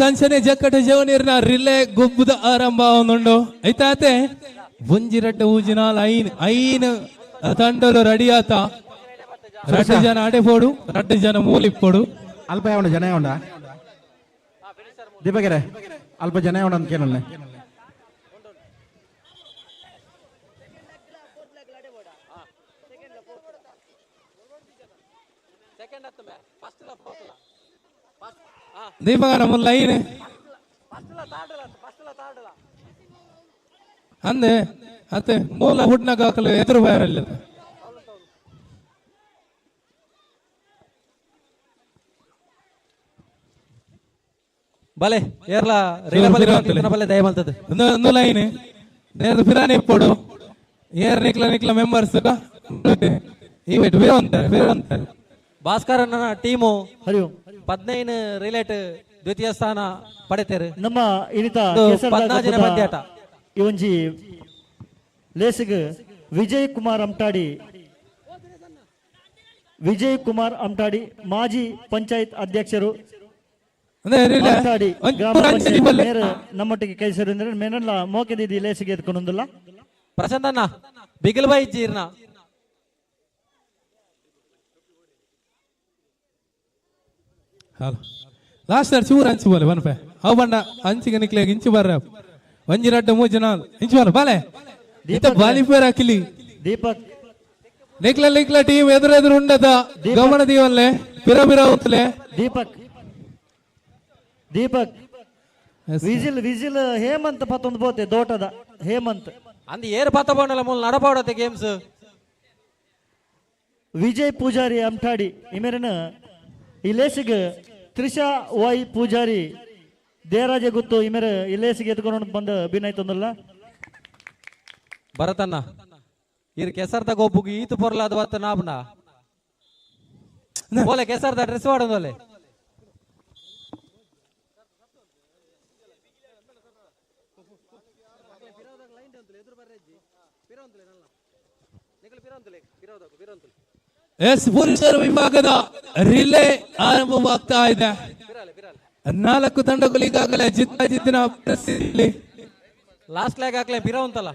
ಸಂಚನೆ ಜಕ್ಕಟ ಜವನೀರ್ನ ರಿಲೇ ಗುಬ್ಬದ ಆರಂಭ ಒಂದುಂಡು ಐತಾತೆ ಒಂಜಿ ರಡ್ಡ ಊಜಿನಾಲ್ ಐನ್ ಐನ್ ತಂಡಲು ರೆಡಿ ಆತ. 2 ಜನ ಅಡೆ ಪೋಡು, 2 ಜನ ಮೂಲಿ ಪೋಡು. ಅಲ್ಪ ಯಾವಣ ಜನ ಯಾವಣ ದೀಪಗೆರೆ ಅಲ್ಪ ಜನ ಯಾವಣ ಅಂತ ಕೇಳಲ್ಲ. ದೀಪಗನ ಲೈನ್ ಅಂದೆ ಅತ್ತೆ ಮೂಲ ಹುಡ್ನಾಗ ಹಾಕಲು ಎದುರು ಬಾರಲ್ಲಿ. ಬಲೆ ಏರ್ಲ ಬಲೆ ದಯ ಮಲ್ತದೆ ಒಂದು ಲೈನ್ ನೇರ ಪಿರಾನಿ ಪೋಡು. ಏರ್ ನಿಕ್ಲ ನಿಕ್ಲ ಮೆಂಬರ್ಸ್ ಈ ಬೇರೆ ಅಂತಾರೆ ಬೇರೆ ಅಂತಾರೆ. ಭಾಸ್ಕರನ ಟೀಮು 15 ರಿಲೇಟ್ ದ್ವಿತೀಯ ಸ್ಥಾನ ಪಡೆತೇರು. ನಮ್ಮ ಇನಿತ 14ನೇ ಪಂದ್ಯಾಟ ಈ ಒಂಜಿ ಲೇಸಿಗ್ ವಿಜಯ್ ಕುಮಾರ್ ಅಮ್ಟಾಡಿ, ವಿಜಯ್ ಕುಮಾರ್ ಅಮ್ಟಾಡಿ ಮಾಜಿ ಪಂಚಾಯತ್ ಅಧ್ಯಕ್ಷರು ಅಮ್ಟಾಡಿ ಗ್ರಾಮ ಪಂಚಾಯತ್ ಮೇರ್ ನಮ್ಮೊಟ್ಟಿಗೆ ಕೈ ಸೇರಿ ಮೇನೆಲ್ಲ ಮೋಕೆದಿದ್ದು ಲೇಸಿಗೆ ಎತ್ಕೊಂಡೊಂದಿಲ್ಲ. ಪ್ರಶಾಂತಣ್ಣ ಬಿಗಿಲ್ ಬೈ ಜೀರ್ಣ. ಹಲೋ ಲಾಸ್ಟ್ ಚೂರು ಅಂಚು ಬೋಲೆ ಬನ್ಪೆ ಅವು ಬಣ್ಣ ಅಂಚಿಗೆ ನಿಕ್ಲೆ ಇಂಚು ಬರ್ರ ಒಂಜಿ 2 3 4 ಇಂಚು ಬರ ಬಾಲೆ ಇತ್ತ ಬಾಲಿಪೇರ್ ಹಾಕಿಲಿ. ದೀಪಕ್ ನಿಕ್ಲ ನಿಕ್ಲ ಟೀಮ್ ಎದುರು ಎದುರು ಉಂಡದ ಗಮನ ದೀವನ್ಲೆ ಪಿರ ಪಿರ ಉತ್ತಲೆ. ದೀಪಕ್ ದೀಪಕ್ ವಿಜಿಲ್ ವಿಜಿಲ್ ಹೇಮಂತ್ ಪತ್ತೊಂದು ಬೋತೆ ದೋಟದ ಹೇಮಂತ್ ಅಂದ್ ಏರ್ ಪತ್ತ ಬೋಂಡಲ ಮೂಲ ನಡಪಾಡತೆ ಗೇಮ್ಸ್. ವಿಜಯ್ ಪೂಜಾರಿ ಅಮ್ಟಾಡಿ ಇಮೇರಿನ ಇಲೇಸಿಗೆ ತ್ರಿಷಾ ವೈ ಪೂಜಾರಿ ದೇರಾಜೆ ಗುತ್ತು ಇಮೇರೆ ಇಲೇಸಿಗೆ ಎತ್ಕೊಂಡು ಬಂದ ಬಿನ್ನಾಯ್ತಂದಲ್ಲ. ಭರತಣ್ಣ ಇರ್ ಕೆಸರ್ದ ಗೊಬ್ಬುಗೆ ಈತು ಪೊರ್ಲಾದ ಬತ್ತ ನಾಬ್ನ ಬೋಲೆ ಕೆಸರ್ದ ಡ್ರೆಸ್ ಮಾಡೋದಲ್ಲೇ. ಎಸ್ ಪುರುಷರ ವಿಭಾಗದ ರಿಲೇ ಆರಂಭವಾಗ್ತಾ ಇದೆ. 4 ತಂಡಗಳು ಈಗಾಗಲೇ ಜಿದ್ದ ಜಿದ್ದಿನ ಪರಿಸ್ಥಿತಿಯಲ್ಲಿ. ಲಾಸ್ಟ್ ಲ್ಯಾಗ್ ಹಾಕ್ಲೆ ಬಿರ ಅಂತಲ್ಲ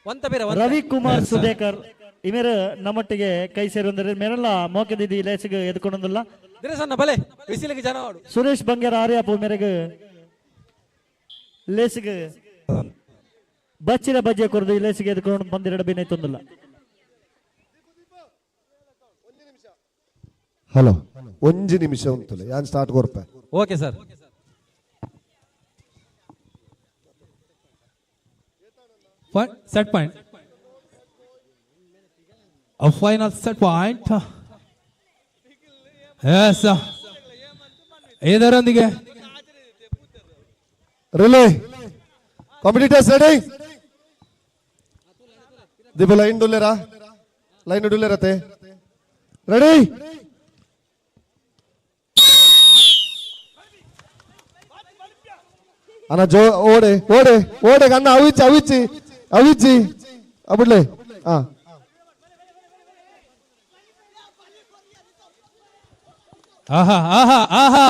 ಒಂತ ಬಿರ. ರವಿಕುಮಾರ್ ಸುಧೇಕರ್ ಇಮೇರ ನಮ್ಮೊಟ್ಟಿಗೆ ಕೈ ಸೇರುವಂದ್ರೆ ಮೇರೆಲ್ಲ ಮೋಕೆದಿದ್ದು ಲೇಸಿಗೆ ಎದ್ಕೊಂಡೊಂದಿಲ್ಲ. ಬಲೆ ಬಿಸಿಲಿಗೆ ಜನ. ಸುರೇಶ್ ಬಂಗೇರ ಆರ್ಯಾಪು ಮೇರೆಗೆ ಲೇಸಿಗೆ ಬಚ್ಚಿನ ಬಜ್ಜೆ ಕೊರದು ಲೇಸಿಗೆ ಎದ್ಕೊಂಡು ಬಂದಿರಡ ಬಿನ್ನೈತೊಂದಿಲ್ಲ. ಹಲೋ ಒಂಜಿ ನಿಮಿಷ ಉಂಟು ಯಾನ್ ಸ್ಟಾರ್ಟ್ ಕೊರ್ಪೆ. Okay sir. Set point, final set point. Yes ಇದರೊಂದಿಗೆ ರಿಲೇ ಕಾಂಪಿಟೇಟರ್ಸ್ ರೆಡಿ. ದೀಪ ಲೈನ್ ಡುಲ್ಲೇರಾ ಲೈನ್ ಡುಲ್ಲೇರತೆ ರೆಡಿ. ಅಣ್ಣ ಜೋ ಓಡೆ ಓಡೆ ಓಡೆ ಅಣ್ಣ ಅವಿಚಿ ಅವಿಚಿ ಅವಿಚಿ ಅಬಿಡ್ಲೆ. ಹಾ ಆಹಾ ಆಹಾ ಆಹಾ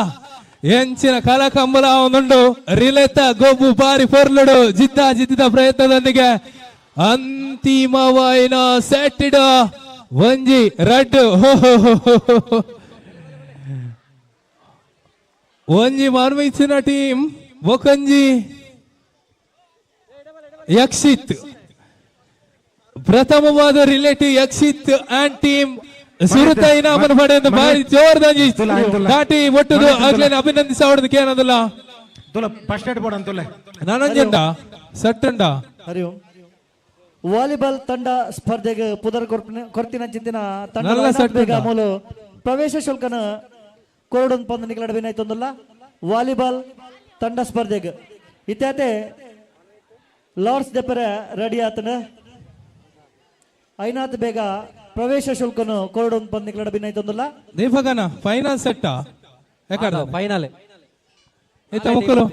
ಎಂಚಿನ ಕಲಕಂಬಲ ಒಂದುಂಡು ರಿಲೇತ ಗೊಬ್ಬು ಬಾರಿ ಪೊರ್ಲುಡು ಜಿದ್ದ ಜಿದ್ದಿದ ಪ್ರಯತ್ನದೊಂದಿಗೆ ಅಂತಿಮವಾಯಿನ ಸೆಟ್ಟಿಡ ಒಂಜಿ ರಡ್ಡು ಒಂಜಿ ಮರ್ಮಿಚಿನ ಟೀಮ್ ಬೊಕಂಜಿ ಯಕ್ಷಿತ್. ಪ್ರಥಮವಾದ ರಿಲೇಟಿವ್ ಯಕ್ಷಿತ್ ಅಂಡ್ ಟೀಮ್ ಸುರುತ ಇನಾಮನ್ನು ಪಡೆದು ಬಾರಿ ಜೋರ್ದಾಗಿ ದಾಟಿ ಒಟ್ಟುದು ಆಗ್ಲೇನೆ ಅಭಿನಂದಿಸ ಹೊಡೆದಕ್ಕೆ ಏನದಲ್ಲ ಫಸ್ಟ್ ಏಡ್ ಬೋರ್ಡ್ ಅಂತುಲೆ ನಾನಂಜುಂಡ ಸಟ್ಟುಂಡ. ಹರಿ ಓಂ. ವಾಲಿಬಾಲ್ ತಂಡ ಸ್ಪರ್ಧೆಗೆ ಪುದರ್ ಕೊರ್ತಿನ ಚಿಂತಿನ ತಂಡ ಮೂಲು ಪ್ರವೇಶ ಶುಲ್ಕನ ಕೊರಡೊಂದು ಪಂದ ನಿಕಲಡ ಬಿನಾಯ್ತೊಂದಲ್ಲ ವಾಲಿಬಾಲ್ ತಂಡ ಸ್ಪರ್ಧೆಗೆ. ಇತ್ಯಾತೆ ಲಾರ್ಡ್ಸ್ ದೆಪರೆ ರೆಡಿ ಆತನ ಐನಾತ್ ಬೇಗ ಪ್ರವೇಶ ಶುಲ್ಕನು ಕೊರಡೊಂದು ಪಂದ ನಿಕಲಡ ಬಿನಾಯ್ತೊಂದಲ್ಲ. ದೀಪಕನ ಫೈನಲ್ ಸೆಟ್ ಫೈನಲ್ ಮಕ್ಕಳು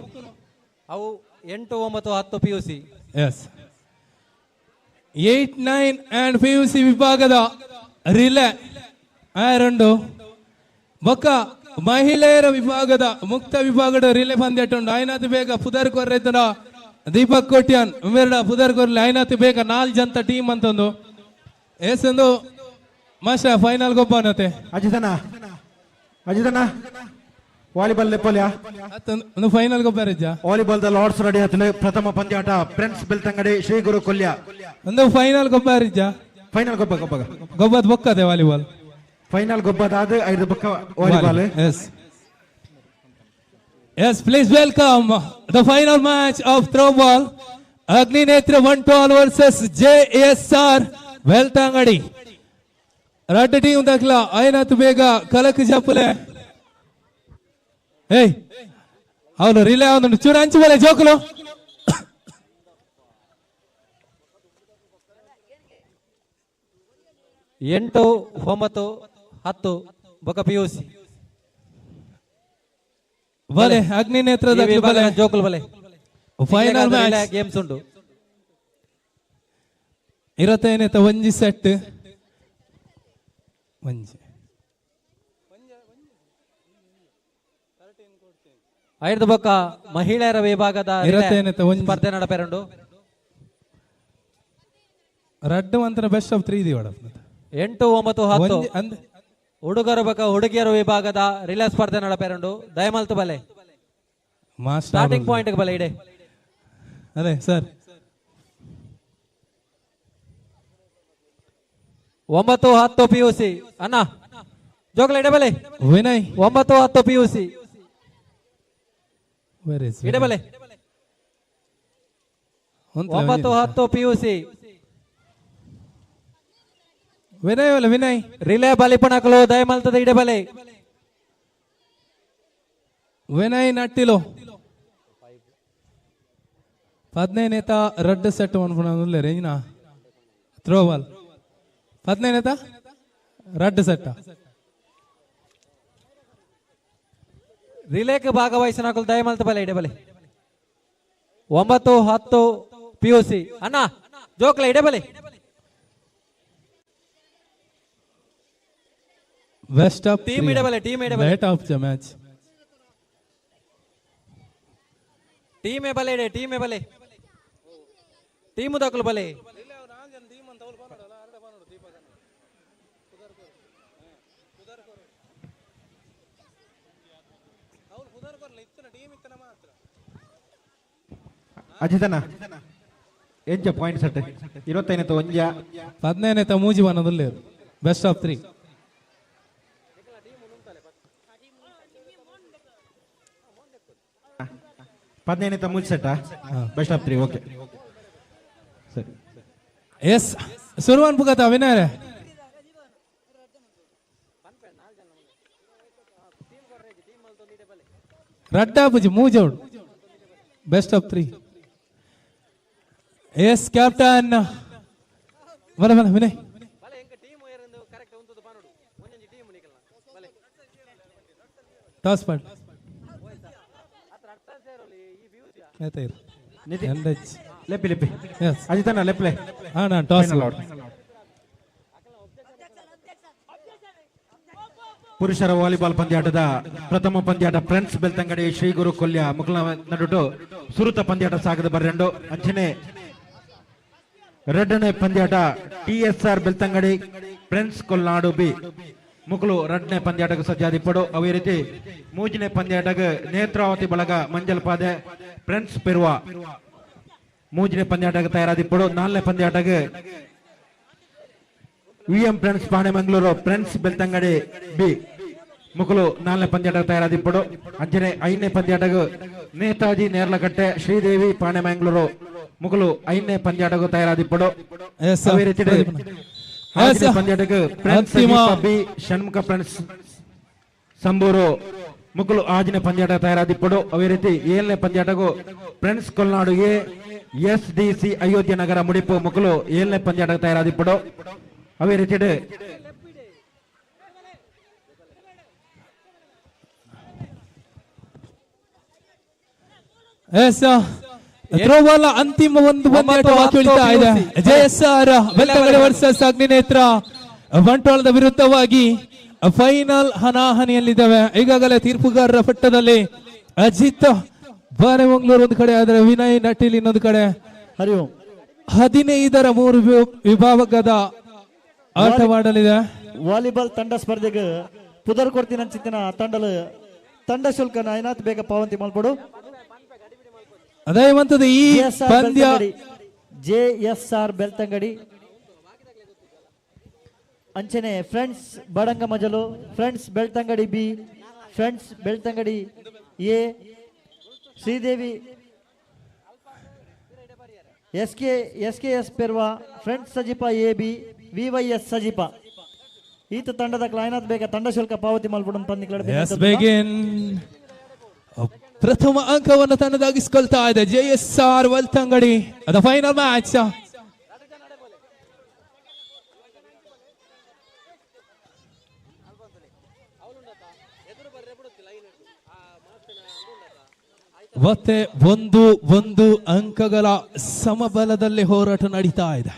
ಅವು 8, 9, 10 P U C. Yes 8, 9 and P U C ವಿಭಾಗದ ರಿಲೇ ಎರಡು ಬೊಕ್ಕ ಮಹಿಳೆಯರ ವಿಭಾಗದ ಮುಕ್ತ ವಿಭಾಗದ ರಿಲೇ ಪಂದ್ಯಾಟ ಉಂಡು. ಐನಾತ್ ಬೇಗ ಪುದರ್ ಕೊರ್ರೈತನ ದೀಪಕ್ ಕೋಟ್ಯಾನ್ ಮೇರಡ ಪುದರ್ ಕೊರ್ಲೆ ಐನಾತ್ ಬೇಗ 4 ಜಂತ ಟೀಮ್ ಅಂತಂದು. ಎಸ್ ಒಂದು ಮಾಸ್ಟರ್ ಫೈನಲ್ ಗೊಬ್ಬನತೆ. ಅಜಿತನ ಅಜಿತನ ವಾಲಿಬಾಲ್ ಲೆಪ್ಪಲ್ಯಾ ಒಂದು ಫೈನಲ್ ಗೊಬ್ಬ. ವಾಲಿಬಾಲ್ the Lord's ready ಆತನೆ. ಪ್ರಥಮ ಪಂದ್ಯಾಟ ಫ್ರೆಂಡ್ಸ್ ಬೆಳ್ತಂಗಡಿ ಶ್ರೀ ಗುರು ಕೊಲ್ಯ. ಒಂದು ಫೈನಲ್ ಗೊಬ್ಬ ರಿಜ್ಜ. ಫೈನಲ್ ಗೊಬ್ಬ ಗೊಬ್ಬ ಗೊಬ್ಬದ ಬೊಕ್ಕದೆ ವಾಲಿಬಾಲ್. ಫೈನಲ್ ಗೊಬ್ಬದಾದ ಐದು ಬೊಕ್ಕ volleyball. Yes yes, please welcome the final match of throw ball, Agninetra Bantwal versus JSR Belthangady. ರಡ್ಡ ಟೀಮ್ ದಾಖಲ ಐನಾತ್ ಬೇಗ ಕಲಕ್ ಜಪ್ಪಲೆ. ಏಯ್ ಅವನು ರಿಲೇ ಅವನು ಚೂರು ಹಂಚು ಬಲೆ ಜೋಕುಲು. 8 9 10 ಬೊಕ ಪಿಯುಸಿ ಬಲೆ ಅಗ್ನಿನೇತ್ರದ ಬಲೆ ಜೋಕುಲು ಬಲೆ ಫೈನಲ್ ಮ್ಯಾಚ್ ಗೇಮ್ಸ್ ಉಂಟು. ಇರತ್ತೈನೇತ ಒಂಜಿ ಸೆಟ್ ಒಂಜಿ ಐದು ಬೊಕ್ಕ ಮಹಿಳೆಯರ ವಿಭಾಗದ ಸ್ಪರ್ಧೆ ನಡಪೆರಂಡು. ರಡ್ಡು ಮಂತ್ರ ಬೆಸ್ಟ್ ಆಫ್ 3 ದಿವಡ. 8 9 10 ಹುಡುಗರ ಬೊಕ್ಕ ಹುಡುಗಿಯರ ವಿಭಾಗದ ರಿಲೇ ಸ್ಪರ್ಧೆ ನಡಪೆರಂಡು. ದಯಮಲ್ತು ಬಲೆ ಸ್ಟಾರ್ಟಿಂಗ್ ಪಾಯಿಂಟ್ ಬಲೆ ಇಡೆ. ಅದೇ ಸರ್ 9 10 ಪಿಯುಸಿ ಅಣ್ಣ ಜೋಗಲ ಇಡೆ ಬಲೆ. ವಿನಯ್ 9 10 ಪಿಯುಸಿ ಇಡೆ ಬಲೆ. 9 10 ಪಿಯುಸಿ ವಿನಯ್ ಒಲ್ಲ ವಿನಯ್ ರಿಲೇ ಬಲಿಪಣಕಲು ದಯಮಲ್ತದ ಇಡೆ ಬಲೆ. ವಿನಯ್ ನಟ್ಟಿಲು 15 ರಡ್ಡು ಸೆಟ್ ಮನ್ಪುನ ರೇಂಜಿನ ಥ್ರೋ ಬಾಲ್. 15 ರಡ್ಡು ಸೆಟ್ ರಿಲೇಕ್ ಭಾಗವಹಿಸಿನಕಲು ದಯಮಲ್ತ ಬಲೆ ಇಡೆ ಬಲೆ. 9 10 ಪಿಯುಸಿ ಅಣ್ಣ ಜೋಕ್ಲ ಇಡೆ ಬಲೆ. ಬೆಸ್ಟ್ ಆಫ್ ಟೀಮ್ ಇಡೆ ಬಲೆ. ಟೀಮ್ ಇಡೆ ಬಲೆ. ಲೇಟ್ ಆಫ್ the match ಟೀಮೇ ಬಲೆ ಇಡೆ. ಟೀಮೇ ಬಲೆ. ಟೀಮು ದಾಖಲು ಬಲೆ. ಅಜಿತನ ಎಂಚ ಪಾಯಿಂಟ್ ಸೆಟ್ ಇರುವತ್ತೈನತ ಒಂಜ 15 ಮೂಜಿ ಬನ್ನದಲ್ಲಿ ಬೆಸ್ಟ್ ಆಫ್ 3. 15 ಮೂಜಿ ಸೆಟ್ ಬೆಸ್ಟ್ ಆಫ್ 3. ಓಕೆ ಸರಿ. ಎಸ್ ಸುರುವನ್ ಪುಗತ ವಿನಯ್ ರಡ್ಡಾ ಪುಜಿ ಮೂಜೋಡು ಬೆಸ್ಟ್ ಆಫ್ 3. ಎಸ್ ಕ್ಯಾಪ್ಟನ್ ಬಲ ಬಲ ವಿನಯ್. ಟಾಸ್ ಪಾಡ್ ಲೆಪ್ಪಿ ಲೆಪ್ಪಿ ಅಜಿತನ ಲೆಪ್ಲೆ. ಹಾ ಟಾಸ್. ಪುರುಷರ ವಾಲಿಬಾಲ್ ಪಂದ್ಯಾಟದ ಪ್ರಥಮ ಪಂದ್ಯಾಟ ಫ್ರೆಂಡ್ಸ್ ಬೆಳ್ತಂಗಡಿ ಶ್ರೀ ಗುರು ಕೊಲ್ಯ ಮುಕ್ಲ ನಡುಟು ಸುರುತ ಪಂದ್ಯಾಟ ಸಾಗದ ಬರ್ರೆಂಡು. ಅಂಚನೆ ಎರಡನೇ ಪಂದ್ಯಾಟ T S R Belthangady friends Kolnadu B ಮುಕ್ಲು ಎರಡನೇ ಪಂದ್ಯಾಟಕ್ಕೆ ಸಜ್ಜಾದಿಪ್ಪಡು. ಅವೇ ರೀತಿ ಮೂರನೇ ಪಂದ್ಯಾಟಕ್ಕೆ ನೇತ್ರಾವತಿ ಬಳಗ ಮಂಜಲ್ಪಾದೆ ಫ್ರೆಂಡ್ಸ್ ಪೆರುವ ಮೂರನೇ ಪಂದ್ಯಾಟಕ್ಕೆ ತಯಾರಾದಿಪ್ಪಡು. ನಾಲ್ಕನೇ ಪಂದ್ಯಾಟಕ್ಕೆ VM friends Panemangalore friends Belthangady B ಮುಕುಲು ನಾಲ್ಕನೇ ಪಂದ್ಯಾಟ ತಯಾರಾದಿಪ್ಪಡು. ಅಂಚನೆ ಐದನೇ ಪಂದ್ಯಾಟకు ನೇತಾಜಿ ನೇರ್ಲಕಟ್ಟೆ ಶ್ರೀದೇವಿ ಪಾಣೆಮಂಗಳೂರು ಮುಕುಲು ಐದನೇ ಪಂದ್ಯಾಟకు ತಯಾರಾದಿಪ್ಪಡು. ಅದೇ ರೀತಿ ಪಂದ್ಯಾಟకు ಫ್ರೆಂಡ್ಸ್ ಬಿ ಷಣ್ಮುಖ ಫ್ರೆಂಡ್ಸ್ ಸಂಬೂರು ಮುಕುಲು ಆಜನೇ ಪಂದ್ಯಾಟ ತಯಾರಾದಿಪ್ಪಡು. ಅದೇ ರೀತಿ ಏಳನೇ ಪಂದ್ಯಾಟకు friends Kolnadu A S D C Ayodhya Nagar Mudipu ಮುಕುಲು ಏಳನೇ ಪಂದ್ಯಾಟకు ತಯಾರಾದಿಪ್ಪಡು. ಅದೇ ರೀತಿ ಥ್ರೋಬಾಲ್ ಅಂತಿಮ ಒಂದು ಪಂದ್ಯಾಟ ಬಾಕಿ ಉಳಿತಾ ಇದೆ. ಜೆಎಸ್ಆರ್ ಬೆಳ್ತಂಗಡಿ ವರ್ಸಸ್ ಅಗ್ನಿನೇತ್ರ ಬಂಟ್ವಾಳದ ವಿರುದ್ಧವಾಗಿ ಫೈನಲ್ ಹನಾಹನಿಯಲ್ಲಿದ್ದಾವೆ. ಈಗಾಗಲೇ ತೀರ್ಪುಗಾರರ ಪಟ್ಟದಲ್ಲಿ ಅಜಿತ್ ಬಾನೆಮಂಗಳೂರು ಒಂದು ಕಡೆ ಆದರೆ ವಿನಯ್ ನಟೀಲ್ ಇನ್ನೊಂದು ಕಡೆ. ಹರಿ ಓಂ. 15ರ 3 ವಿಭಾಗದ ಆಟವಾಡಲಿದೆ. ವಾಲಿಬಾಲ್ ತಂಡ ಸ್ಪರ್ಧೆಗೆ ಪುದರ್ ಕೊಡ್ತೀನಂಚಿತ್ತಿನ ತಂಡಲು ತಂಡ ಶುಲ್ಕ ನಾಯನಾಥ್ ಬೇಗ ಪಾವಂತಿ ಮಲ್ಪಡು. ಅದೇ ಮಂತದ ಈ ಪಂದ್ಯ ಜೆ ಎಸ್ ಆರ್ ಬೆಳ್ತಂಗಡಿ ಅಂಚನೆ friends Badanga Majalu, friends Belthangady B, friends Belthangady A, Sridevi S K S K S Perva, friends Sajipa A B, V Y S Sajipa ಈತ ತಂಡದ ಕ್ಲೈನಾಥ್ ಬೇಗ ತಂಡ ಶುಲ್ಕ ಪಾವತಿ ಮಲ್ಪಡು. ಪ್ರಥಮ ಅಂಕವನ್ನು ತನ್ನದಾಗಿಸಿಕೊಳ್ತಾ ಇದೆ ಜೆ ಎಸ್ ಆರ್ ಬೆಳ್ತಂಗಡಿ. ಅದು ಫೈನಲ್ ಮ್ಯಾಚ್. ಮತ್ತೆ 1-1 ಅಂಕಗಳ ಸಮಬಲದಲ್ಲಿ ಹೋರಾಟ ನಡೀತಾ ಇದೆ.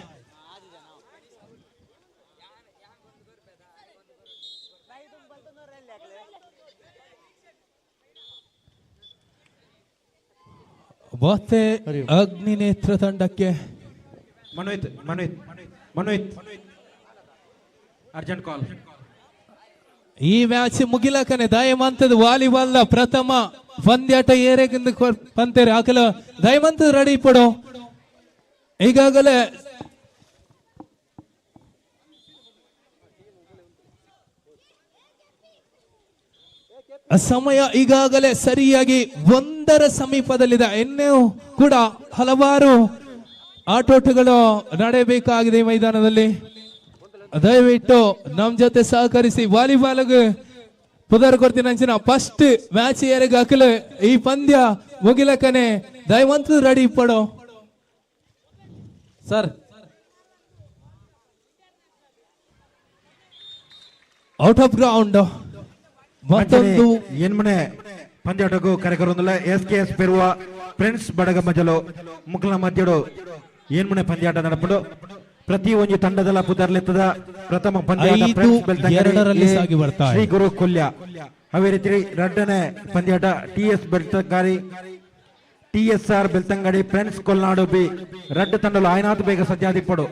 ಮತ್ತೆ ಅಗ್ನಿನೇತ್ರ ತಂಡಕ್ಕೆ ಮನೋಹಿತ್ ಮನೋಹಿತ್ ಮನೋಹಿತ್ ಅರ್ಜೆಂಟ್ ಕಾಲ್. ಈ ಮ್ಯಾಚ್ ಮುಗಿಲಕನೆ ದಯಮಂತದ ವಾಲಿಬಾಲ್ ಪ್ರಥಮ ಪಂದ್ಯಾಟ ಏರೆಗಿಂದ ಪಂತೇರಿ ಹಾಕಲು ದಯಮಂತದ ರೆಡಿ ಪಡು. ಈಗಾಗಲೇ ಸಮಯ ಈಗಾಗಲೇ ಸರಿಯಾಗಿ 1 ಸಮೀಪದಲ್ಲಿದೆ. ಇನ್ನೂ ಕೂಡ ಹಲವಾರು ಆಟೋಟಗಳು ನಡೆಯಬೇಕಾಗಿದೆ ಈ ಮೈದಾನದಲ್ಲಿ. ದಯವಿಟ್ಟು ನಮ್ಮ ಜೊತೆ ಸಹಕರಿಸಿ. ವಾಲಿಬಾಲ್ ಪುದರ್ ಕೊಡ್ತೀನಿ ಅಂಚಿನ ಫಸ್ಟ್ ಮ್ಯಾಚ್ ಯಾರಿಗೆ ಹಾಕಲು ಈ ಪಂದ್ಯ ಮುಗಿಲಕನೆ ದಯವಂತ ರೆಡಿ ಪಡೋ ಸರ್. ಔಟ್ ಆಫ್ ಗ್ರೌಂಡ್ ಮತ್ತೊಂದು ಏನ್ಮನೆ ಪಂದ್ಯಾಟಕ್ಕೂ ಕರೆಕರೊಂದಿಲ್ಲ. S K S Perva friends Badaga Majalu ಮುಕ್ಲ ಮಧ್ಯಡು ಏನ್ಮನೆ ಪಂದ್ಯಾಟ ನಡಪಡು. ಪ್ರತಿ ಒಂದು ತಂಡದಲ್ಲ ಪುದರ್ಲೆತ್ತದ ಪ್ರಥಮ ಪಂದ್ಯಾಟ ಫ್ರೆಂಡ್ಸ್ ಬೆಳ್ತಂಗಡಿ ಶ್ರೀ ಗುರು ಕೊಲ್ಯ. ಅದೇ ರೀತಿ ಎರಡನೇ ಪಂದ್ಯಾಟ T S Belthangady T S R Belthangady friends Kolnadu B. ರಡ್ಡು ತಂಡಲು ಆಯ್ನಾಥ್ ಬೇಗ ಸಜ್ಜಾದಿಪ್ಪಡು.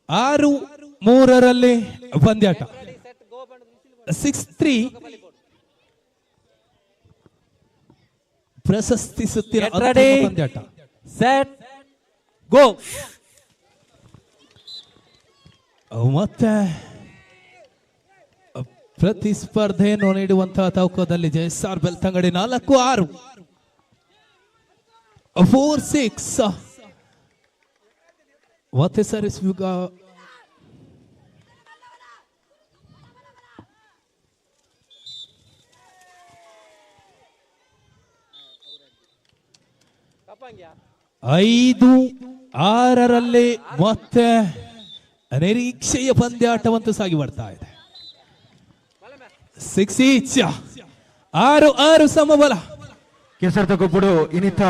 6-3 ಪಂದ್ಯಾಟ 6-3 ಪ್ರಶಸ್ತಿ ಸುತ್ತಿನ ಪಂದ್ಯಾಟ. Set go. ಮತ್ತೆ ಪ್ರತಿಸ್ಪರ್ಧೆಯನ್ನು ನೀಡುವಂತಹ ತೌಕದಲ್ಲಿ ಜೆಎಸ್ಆರ್ ಬೆಳ್ತಂಗಡಿ 4-6 4-6 ಮತ್ತೆ ಸರ್ವಿಸ್ 5-6 ಮತ್ತೆ ನಿರೀಕ್ಷೆಯ ಪಂದ್ಯಾಟವಂತೂ ಸಾಗಿ ಬರ್ತಾ ಇದೆ. 6 ಈಚ್ 6-6 ಸಮಬಲ. ಕೆಸರ್ತ ಗೊಬ್ಬಡು ಇನ್ನಿತ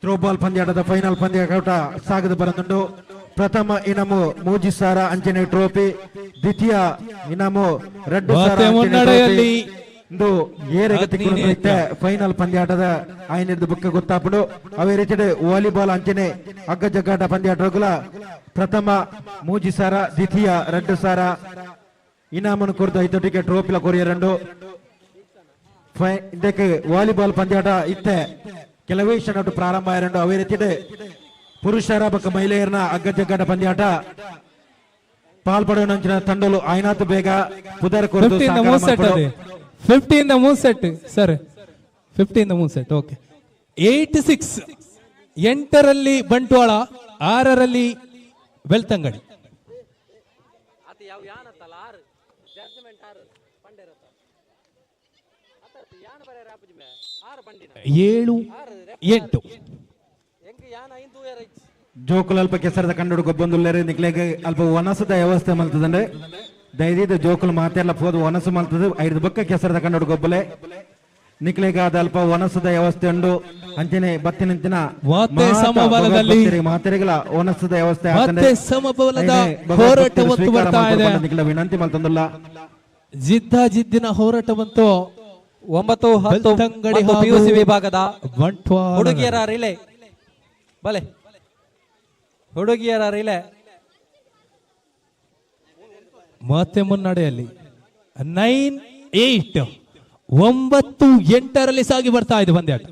ಥ್ರೋಬಾಲ್ ಪಂದ್ಯಾಟದ ಫೈನಲ್ ಪಂದ್ಯಾಟ ಸಾಗದ ಬರಂದುಂಡು. ಪ್ರಥಮ ಇನಾಮು 3 ಸಾವಿರ ಅಂಚನೆ ಟ್ರೋಫಿ, ದ್ವಿತೀಯ ಇನಾಮು 2 ಸಾವಿರ ಅಂಚನೆ ಇಂದು ಏರೆಗತಿ ಫೈನಲ್ ಪಂದ್ಯಾಟದ ಆಯ್ನಿರ್ದು ಬುಕ್ಕ ಗೊತ್ತಾಪುಡು. ಅವೇ ರೀತಿ ವಾಲಿಬಾಲ್ ಅಂಚನೆ ಅಗ್ಗ ಜಗ್ಗಾಟ ಪಂದ್ಯಾಟಗಳ ಪ್ರಥಮ 3 ಸಾವಿರ, ದ್ವಿತೀಯ 2 ಸಾವಿರ ಇನಾಮನ್ನು ಕೊರತು ಐತೊಟ್ಟಿಗೆ ಟ್ರೋಫಿಲ ಕೊರಿಯ 2. ಇದಕ್ಕೆ ವಾಲಿಬಾಲ್ ಪಂದ್ಯಾಟ ಇತ್ತೆ ಕೆಲವೇ ಕ್ಷಣ ಪ್ರಾರಂಭ ಆಯ್ರಂಡು. ಅವೇ ರೀತಿ ಪುರುಷರ ಬಕ್ಕ ಮಹಿಳೆಯರನ್ನ ಅಗ್ಗ ಜಗ್ಗಾಟ ಪಂದ್ಯಾಟ ಪಾಲ್ಪಡುವ ತಂಡಲು ಆಯ್ನಾಥ್ ಬೇಗ ಪುದರ್ ಕೊರತು. 15 the move set sir, 15 the move set. Okay, 8-6 8ರಲ್ಲಿ Bantwal, 6ರಲ್ಲಿ Belthangady. 7-8 ಜೋಕುಲು ಅಲ್ಪ ಕೆಸರದ ಕಂಡು ಗೊಬ್ಬೊಂದುಲ್ಲೇರು ನಿಕ್ಲೆಗ್ ಅಲ್ಪ ವನಸದ ವ್ಯವಸ್ಥೆ ಮಲ್ತದಂಡೆ. ದಯದೀದ ಜೋಕುಲು ಮಾತೆಲ್ಲ ಪೋದು ವನಸು ಮಲ್ತದ ಐದು ಬೊಕ್ಕ ಕೆಸರದ ಕಂಡು ಗೊಬ್ಬಲೆ ನಿಕ್ಲೆಗ್ ಆದ ಅಲ್ಪ ವನಸದ ವ್ಯವಸ್ಥೆ ಉಂಡು. ಅಂಚನೆ ಬತ್ತಿನಂಚಿನ ಮಾತೆರೆಗಳ ವನಸದ ವ್ಯವಸ್ಥೆ ನಿಕ್ಲ ವಿನಂತಿ ಮಲ್ತಂದುಲ್ಲ. ಜಿದ್ದ ಜಿದ್ದಿನ ಹೋರಾಟ ಬಂತು. 9-10 ಪಿಯುಸಿ ವಿಭಾಗದ ಹುಡುಗಿಯರ ರಿಲೇ. ಬಲೆ ಹುಡುಗಿಯರ ರಿಲೆ ಮತ್ತೆ ಮುನ್ನಡೆಯಲ್ಲಿ 9-8 9-8ರಲ್ಲಿ ಸಾಗಿ ಬರ್ತಾ ಇದೆ ಪಂದ್ಯಾಟ.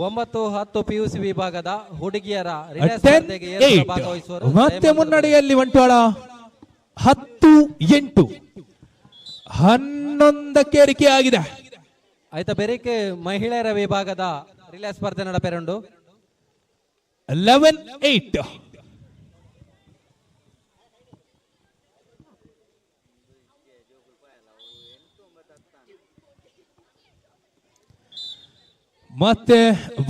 9-10 ಪಿಯುಸಿ ವಿಭಾಗದ ಹುಡುಗಿಯರ ರಿಲೇ ಸ್ಪರ್ಧೆಗೆ 10-8 ಭಾಗವಹಿಸುವರು ಮತ್ತೆ ಮುನ್ನಡೆಯಲ್ಲಿ ಬಂಟ್ವಾಳ 10-8 11ಕ್ಕೆ ಏರಿಕೆ ಆಗಿದೆ. ಆಯ್ತಾ ಬೆರಿಕೆ ಮಹಿಳೆಯರ ವಿಭಾಗದ ರಿಲೇ ಸ್ಪರ್ಧೆ ನಡಪೆರುಂಡು. 11-8 ಮತ್ತೆ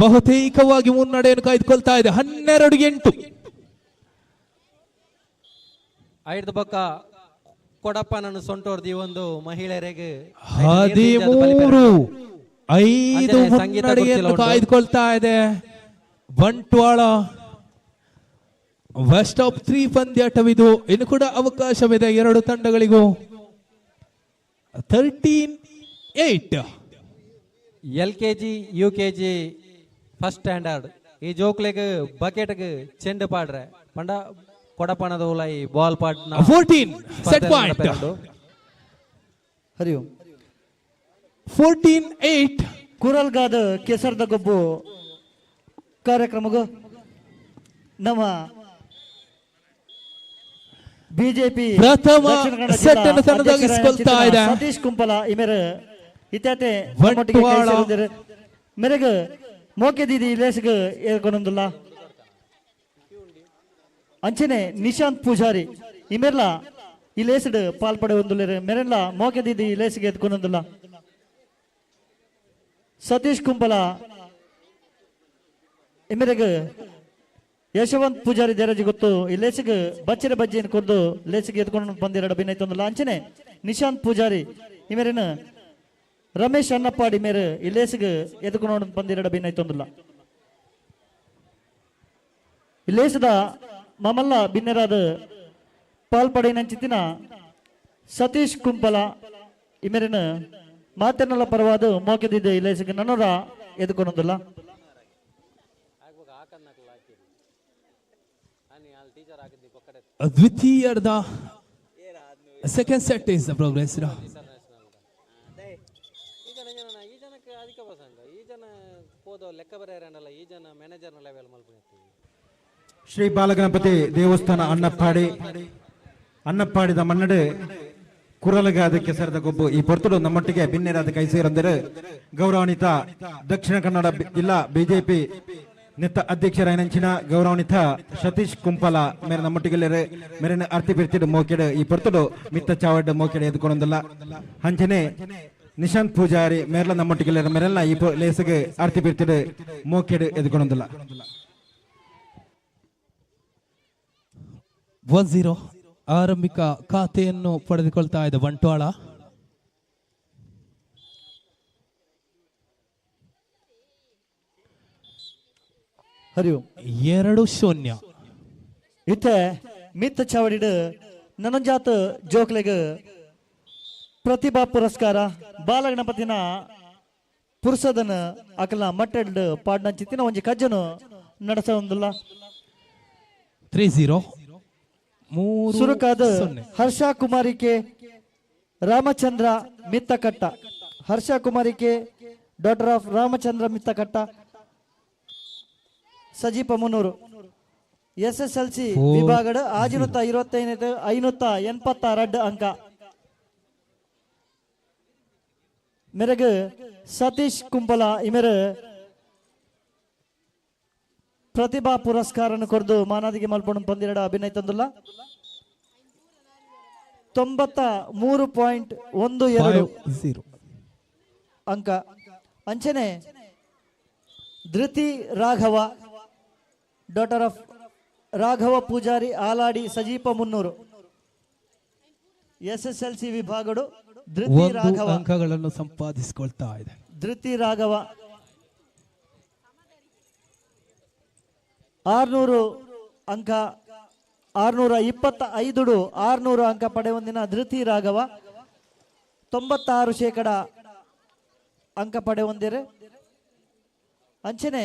ಬಹುತೇಕವಾಗಿ ಮುನ್ನಡೆಯನ್ನು ಕಾಯ್ದುಕೊಳ್ತಾ ಇದೆ 12-8. ಐದು ಬೊಕ್ಕ ಕೊಡಪ್ಪನನ್ನು ಸೊಂಟೋರ್ದಿ ಒಂದು ಮಹಿಳೆಯರಿಗೆ 13-5 ಮುನ್ನಡೆಯನ್ನು ಕಾಯ್ದುಕೊಳ್ತಾ ಇದೆ ಬಂಟ್ವಾಳ. ಬೆಸ್ಟ್ ಆಫ್ 3 ಪಂದ್ಯಾಟವಿದು, ಇನ್ನು ಕೂಡ ಅವಕಾಶವಿದೆ ಎರಡು ತಂಡಗಳಿಗೂ. 13-8 LKG UKG first standard ಈ ಜೋಕ್ಲೆಗ್ ಬಕೆಟ್ಗ್ ಚೆಂಡು ಪಾಡ್ರೆ ಪಂಡ ಕೊಡಪಣದ ಉಲಾಯಿ ಬಾಲ್ ಪಾಡ್ನ 14 ಸೆಟ್ ಪಾಯಿಂಟ್. ಹರಿ ಓಂ. 14-8 ಕುರಲ್ಗಾದ ಕೆಸರ್ದ ಗೊಬ್ಬು ಕಾರ್ಯಕ್ರಮಗೂ ನಮ್ಮ ಬಿಜೆಪಿ ಪ್ರಥಮ ಸೆಟ್ ಅನ್ನು ತನ್ನದಾಗಿಸಿಕೊಳ್ತಾ ಇದೆ ಸತೀಶ್ ಕುಂಪಲ ಇಮೇರು ಇತ್ಯಾತೆ ಮೇರೆಗ್ ಮೋಕೆ ದೀದಿ ಲೇಸ್ಗ್ ಏರ್ಕೊಂಡೊಂದುಲ್ಲ. ಅಂಚನೆ ನಿಶಾಂತ್ ಪೂಜಾರಿ ಇಮೆರ್ಲ ಈ ಲೇಸ್ಡ್ ಪಾಲ್ಪಡೆ ಒಂದುಲ್ಲೇರು ಮೆರೆಲ್ಲ ಮೋಕೆ ದೀದಿ ಲೇಸ್ಗೆ ಎತ್ಕೊಂಡೊಂದುಲ್ಲ. ಸತೀಶ್ ಕುಂಪಲ ಇಮೆರೆಗ್ ಯಶವಂತ್ ಪೂಜಾರಿ ದೇರಜಿ ಗೊತ್ತು ಈ ಲೇಸಿಗೆ ಬಚ್ಚರೆ ಬಜ್ಜಿಯನ್ನು ಕೊದ್ದು ಲೇಸಿಗೆ ಎತ್ಕೊಂಡು ಬಂದಿರಡ ಭಿನ್ನೈತೊಂದುಲ್ಲ. ಅಂಚನೆ ನಿಶಾಂತ್ ಪೂಜಾರಿ ಇಮೆರೇನು ರಮೇಶ್ ಅನ್ನಪ್ಪಾಡಿ ಮೇರೆ ಈ ಲೇಸಿಗೆ ಎದುಕೊಂಡು ಬಂದಿರಡ ಭಿನ್ನೈತೊಂದುಲ್ಲ. ಈ ಲೇಸದ ಮಮಲ್ಲ ಬಿನ್ನೆರಾದ ಪಾಲ್ಪಡೆನಂಚಿತ್ತಿನ ಸತೀಶ್ ಕುಂಪಲ ಇಮೆರೇನು ಮಾತೆನ್ನೆಲ್ಲ ಪರವಾದ ಮೋಕೆದಿದ್ದೆ ಈ ಲೇಸಿಗೆ ನನ್ನೋರ ಎದುಕೊಂಡೊಂದುಲ್ಲ. ದ್ವಿತೀಯಾರ್ಧ second set is progress. Shri Balaganapathi ದೇವಸ್ಥಾನ ಅಣ್ಣಪ್ಪಾಡಿ ಅಣ್ಣಪ್ಪಾಡಿದ ಮನ್ನಡೆ ಕುರಲಗಾದ ಕೆಸರದ ಗೊಬ್ಬು ಈ ಪೊರ್ತುಡು ನಮ್ಮೊಟ್ಟಿಗೆ ಬಿನ್ನೆರಾದ ಕೈ ಸೇರಂದರೆ ಗೌರವಾನ್ವಿತ ದಕ್ಷಿಣ ಕನ್ನಡ ಜಿಲ್ಲಾ ಬಿಜೆಪಿ ನೆತ್ತ ಅಧ್ಯಕ್ಷರಾಯನಂಚಿನ ಗೌರವಾನ್ವಿತ ಸತೀಶ್ ಕುಂಪಲ ಮೇರೆ ನಮ್ಮೊಟ್ಟಿಗೆಲ್ಲರೆ ಮೇರೆನ ಅರ್ತಿ ಬಿರ್ತಿಡು ಮೋಕೆಡು ಈ ಪೊರ್ತುಡು ಮಿತ್ತ ಚಾವಡ್ ಮೋಕೆಡೆ ಎದ್ಕೊಂಡಲ್ಲ. ಅಂಚನೆ ನಿಶಾಂತ್ ಪೂಜಾರಿ ಮೇರ್ಲ ನಮ್ಮೊಟ್ಟಿಗೆಲ್ಲರ ಮೇರೆಲ್ಲ ಈ ಲೇಸಿಗೆ ಅರ್ತಿ ಬಿರ್ತಿಡು ಮೋಕೆಡು ಎದ್ಕೊಂಡಲ್ಲ. 1-0 ಆರಂಭಿಕ ಖಾತೆಯನ್ನು ಪಡೆದುಕೊಳ್ತಾ ಇದೆ ಬಂಟ್ವಾಳ. ಹರಿ ಓಂ. 2-0 ಇತ್ತೆ ಮಿತ್ತ ಚಾವಡಿಡು ನನಂಜಾತ ಜೋಕ್ಲೆಗ್ ಪ್ರತಿಭಾ ಪುರಸ್ಕಾರ ಬಾಲಗಣಪತಿನ ಪುರುಷದನ ಅಕಲ ಮಟ್ಟೆಡ್ ಪಾಡ್ನಂಚಿತ್ತಿನ ಒಂಜಿ ಕಜ್ಜನು ನಡೆಸೊಂದುಲ್ಲ. 3-0 ಸುರುಕಾದ Harsha Kumari K Ramachandra Mittakatta. Harsha Kumari K daughter of Ramachandra Mittakatta Sajipa 300 SSLC ವಿಭಾಗದ 625 586 ಅಂಕ. ಮೆರೆಗ್ ಸತೀಶ್ ಕುಂಬಲ ಇಮೆರು ಪ್ರತಿಭಾ ಪುರಸ್ಕಾರನ್ನು ಕೊರ್ದು ಮಾನಾದಿಗೆ ಮಲ್ಪೊಂಡು ಪಂದಿರಡ ಅಭಿನಯ ತಂದುಲ್ಲ. 93.12 ಅಂಕ. ಅಂಚನೆ Dhriti Raghava daughter of Raghava Poojary Aladi Sajipa 300 SSLC ವಿಭಾಗಡು Dhriti Raghava ಅಂಕಗಳನ್ನು ಸಂಪಾದಿಸಿಕೊಳ್ತಾ ಇದೆ. ಧೃತಿ ರಾಘವ 600 ಅಂಕ 625 600 ಅಂಕ ಪಡೆಯೊಂದಿನ ಧೃತಿ ರಾಘವ 96% ಅಂಕ ಪಡೆಯೊಂದಿರೆ. ಅಂಚನೆ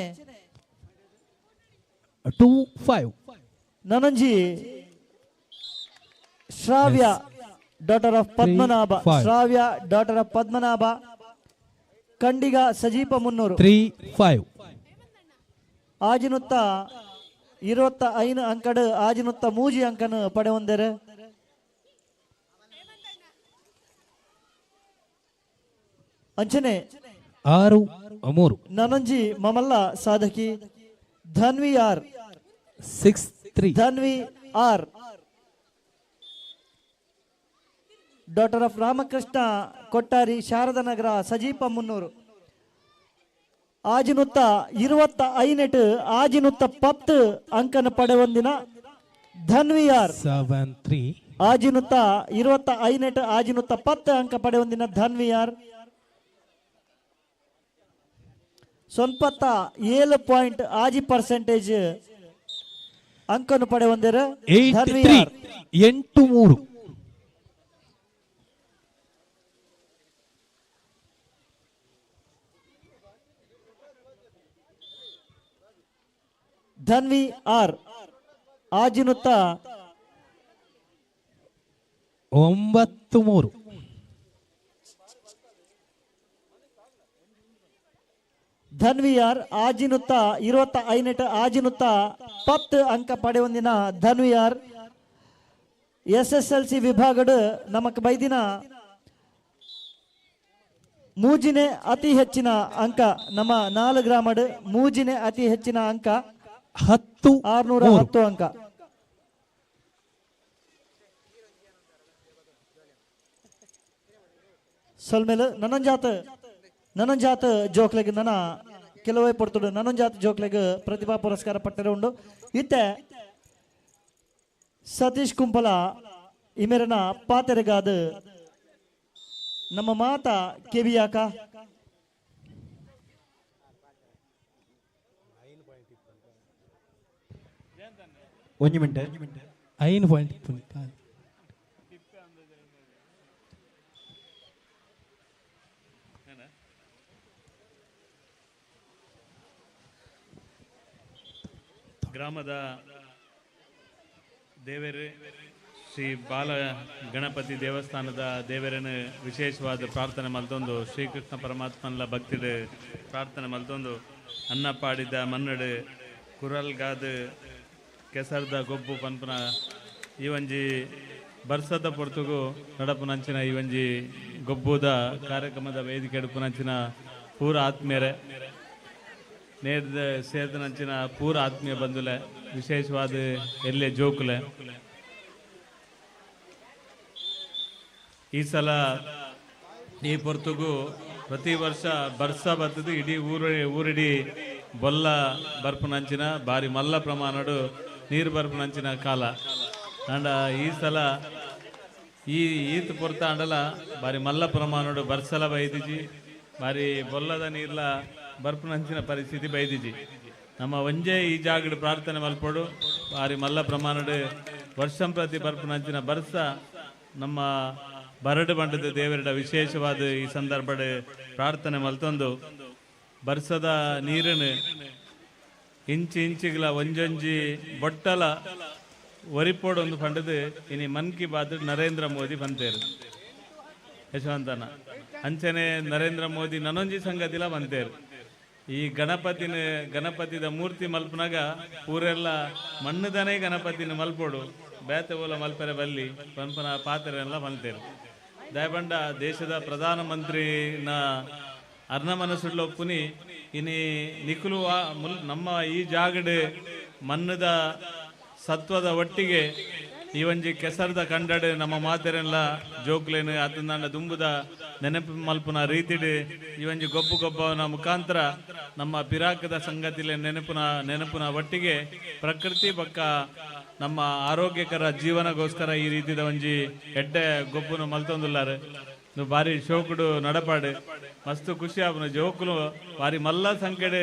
2-5. ನನಂಜಿ Shravya daughter of Padmanabha, Shravya daughter of Padmanabha Kandiga Sajeepa 300. 3-5. ಆಜಿನುತ್ತ 25 ಅಂಕಡು ಆಜಿನುತ್ತ 3 ಅಂಕನು ಪಡೆವೊಂದೆರು. ಅಂಚನೆ 6-3. ನನಂಜಿ ಮಮಲ್ಲ ಸಾಧಕಿ Dhanvi R 6-3. Dhanvi R daughter of Ramakrishna Kottari Sharadanagar Sajeepa 300. ಆಜಿನುತ್ತ 25 ಆಜಿನುತ್ತ 10 ಅಂಕನ ಪಡೆವೊಂದಿನ Dhanvi ಆರ್ 7-3. ಆಜಿನುತ್ತ 25 ಆಜಿನುತ್ತ 10 ಅಂಕ ಪಡೆವೊಂದಿನ ಧನ್ವಿ ಆರ್ 7.6% ಅಂಕನು ಪಡೆವೊಂದಿರ ಧನ್ವಿ ಆರ್. 8-3. ಧನ್ವಿ ಆರ್ ಆಜಿನುತ್ತ 9-3. ಧನ್ವಿ ಆರ್ ಆಜಿನುತ್ತ 25 ಆಜಿನುತ್ತ 10 ಅಂಕ ಪಡೆಯೊಂದಿನ ಧನ್ವಿ ಆರ್ SSLC ವಿಭಾಗಡು ನಮಕ್ ಬೈದಿನ ಮೂಜಿನೆ ಅತಿ ಹೆಚ್ಚಿನ ಅಂಕ, ನಮ್ಮ 4 ಗ್ರಾಮಡು ಮೂಜಿನೆ ಅತಿ ಹೆಚ್ಚಿನ ಅಂಕ 10 610 ಅಂಕ. ಸೊಲ್ಮೇಲೆ ನನ್ನೊಂಜಾತ ಜೋಕ್ಲೆಗ್ ನನ್ನ ಕೆಲವೇ ಪಡ್ತುಡು ನನ್ನೊಂಜಾತ ಜೋಕ್ಲೆಗ್ ಪ್ರತಿಭಾ ಪುರಸ್ಕಾರ ಪಟ್ಟರೆ ಉಂಡು. ಇತ್ತೆ ಸತೀಶ್ ಕುಂಪಲ ಇಮೇರನ ಪಾತೆರೆಗಾದ ನಮ್ಮ ಮಾತ ಕೆವಿಯಾಕ. ಒಂಜಿ ಮಿನಿಟ್ 5 ಪಾಯಿಂಟ್. ಗ್ರಾಮದ ದೇವರು ಶ್ರೀ ಬಾಲ ಗಣಪತಿ ದೇವಸ್ಥಾನದ ದೇವರನ್ನು ವಿಶೇಷವಾದ ಪ್ರಾರ್ಥನೆ ಮಲ್ತೊಂದು ಶ್ರೀಕೃಷ್ಣ ಪರಮಾತ್ಮನ ಭಕ್ತಿಡು ಪ್ರಾರ್ಥನೆ ಮಲ್ತೊಂದು ಅನ್ನಪಾಡಿದ ಮನ್ನಡು ಕುರಲ್ಗಾದ ಕೆಸರ್ದ ಗೊಬ್ಬು ಪನ್ಪನ ಈ ಒಂಜಿ ಬರ್ಸದ ಪೊರ್ತುಗು ನಡಪುನಂಚಿನ ಈ ಒಂಜಿ ಗೊಬ್ಬುದ ಕಾರ್ಯಕ್ರಮದ ವೇದಿಕೆ ಎಡುಪುನಂಚಿನ ಪೂರ ಆತ್ಮೀಯರೇ, ನೇರ್ದ ಸೇರ್ದನಂಚಿನ ಪೂರ ಆತ್ಮೀಯ ಬಂಧುಲೆ, ವಿಶೇಷವಾದ ಎಲ್ಲೆ ಜೋಕುಲೆ, ಈ ಸಲ ಈ ಪೊರ್ತುಗು ಪ್ರತಿ ವರ್ಷ ಬರ್ಸ ಬರ್ತದೆ ಇಡೀ ಊರಿಡೀ ಬೊಲ್ಲ ಬರ್ಪುನಂಚಿನ ಭಾರಿ ಮಲ್ಲ ಪ್ರಮಾಣಡು ನೀರು ಬರ್ಪುನಂಚಿನ ಕಾಲ. ಅಂಡ ಈ ಸಲ ಈ ಈತ ಪೊರ್ತ ಅಂಡಲ ಭಾರಿ ಮಲ್ಲ ಪ್ರಮಾಣಡು ಬರ್ಸಲ ಬೈದಿಜಿ, ಭಾರಿ ಬೊಲ್ಲದ ನೀರ್ಲ ಬರ್ಪುನಂಚಿನ ಪರಿಸ್ಥಿತಿ ಬೈದಿಜಿ. ನಮ್ಮ ಒಂಜೇ ಈ ಜಾಗಡು ಪ್ರಾರ್ಥನೆ ಮಲ್ಪಡು ಭಾರಿ ಮಲ್ಲ ಪ್ರಮಾಣಡು ವರ್ಷಂ ಪ್ರತಿ ಬರ್ಪುನಂಚಿನ ಬರ್ಸ ನಮ್ಮ ಬರಡು ಬಂಡದ ದೇವರ ವಿಶೇಷವಾದ ಈ ಸಂದರ್ಭದ ಪ್ರಾರ್ಥನೆ ಮಲ್ತೊಂದು ಬರ್ಸದ ನೀರನ್ನು ಇಂಚಿ ಇಂಚಿಗಳ ಒಂಜೊಂಜಿ ಬೊಟ್ಟಲ ಒರಿಪೋಡೊಂದು ಪಂಡದು ಇನಿ ಮನ್ ಕಿ ಬಾತ್ ನರೇಂದ್ರ ಮೋದಿ ಬಂತೇರು ಯಶವಂತನ ಅಂಚನೆ ನರೇಂದ್ರ ಮೋದಿ ನನೊಂಜಿ ಸಂಗತಿಲ ಬಂತೇರು. ಈ ಗಣಪತಿದ ಮೂರ್ತಿ ಮಲ್ಪನಾಗ ಊರೆಲ್ಲ ಮಣ್ಣುದನೇ ಗಣಪತಿನ ಮಲ್ಪೋಡು ಬೇತೆ ಓಲ ಮಲ್ಪೆರೆ ಬಲ್ಲಿ ಪನ್ಪನ ಪಾತ್ರೆಲ್ಲ ಮಲ್ತೇರು. ದಯಬಂಡ ದೇಶದ ಪ್ರಧಾನಮಂತ್ರಿನ ಅರ್ಣ ಮನಸ್ಸುಳ್ಳೊಪ್ಪುನಿ ಇನಿ ನಿಕುಲು ನಮ್ಮ ಈ ಜಾಗಡೆ ಮಣ್ಣದ ಸತ್ವದ ಒಟ್ಟಿಗೆ ಈ ಒಂಜಿ ಕೆಸರದ ಕಂಡಡೆ ನಮ್ಮ ಮಾತೆರೆಲ್ಲ ಜೋಕ್ಲೇನು ಆತಂದಾಂಡ ದುಂಬುದ ನೆನಪು ಮಲ್ಪುನ ರೀತಿಡೆ ಈ ಒಂಜಿ ಗೊಬ್ಬು ಗೊಬ್ಬವನ ಮುಖಾಂತರ ನಮ್ಮ ಪಿರಾಕದ ಸಂಗತಿಲೆ ನೆನಪುನ ಒಟ್ಟಿಗೆ ಪ್ರಕೃತಿ ಪಕ್ಕ ನಮ್ಮ ಆರೋಗ್ಯಕರ ಜೀವನಗೋಸ್ಕರ ಈ ರೀತಿದ ಒಂಜಿ ಎಡ್ಡೆ ಗೊಬ್ಬುನು ಮಲ್ತೊಂದುಲ್ಲಾರು. ಭಾರಿ ಶೋಕುಡು ನಡಪಾಡು ಮಸ್ತ್ ಖುಷಿ ಆಪುನು ಜೋಕುಲು ಭಾರಿ ಮಲ್ಲ ಸಂಖ್ಯೆಡೆ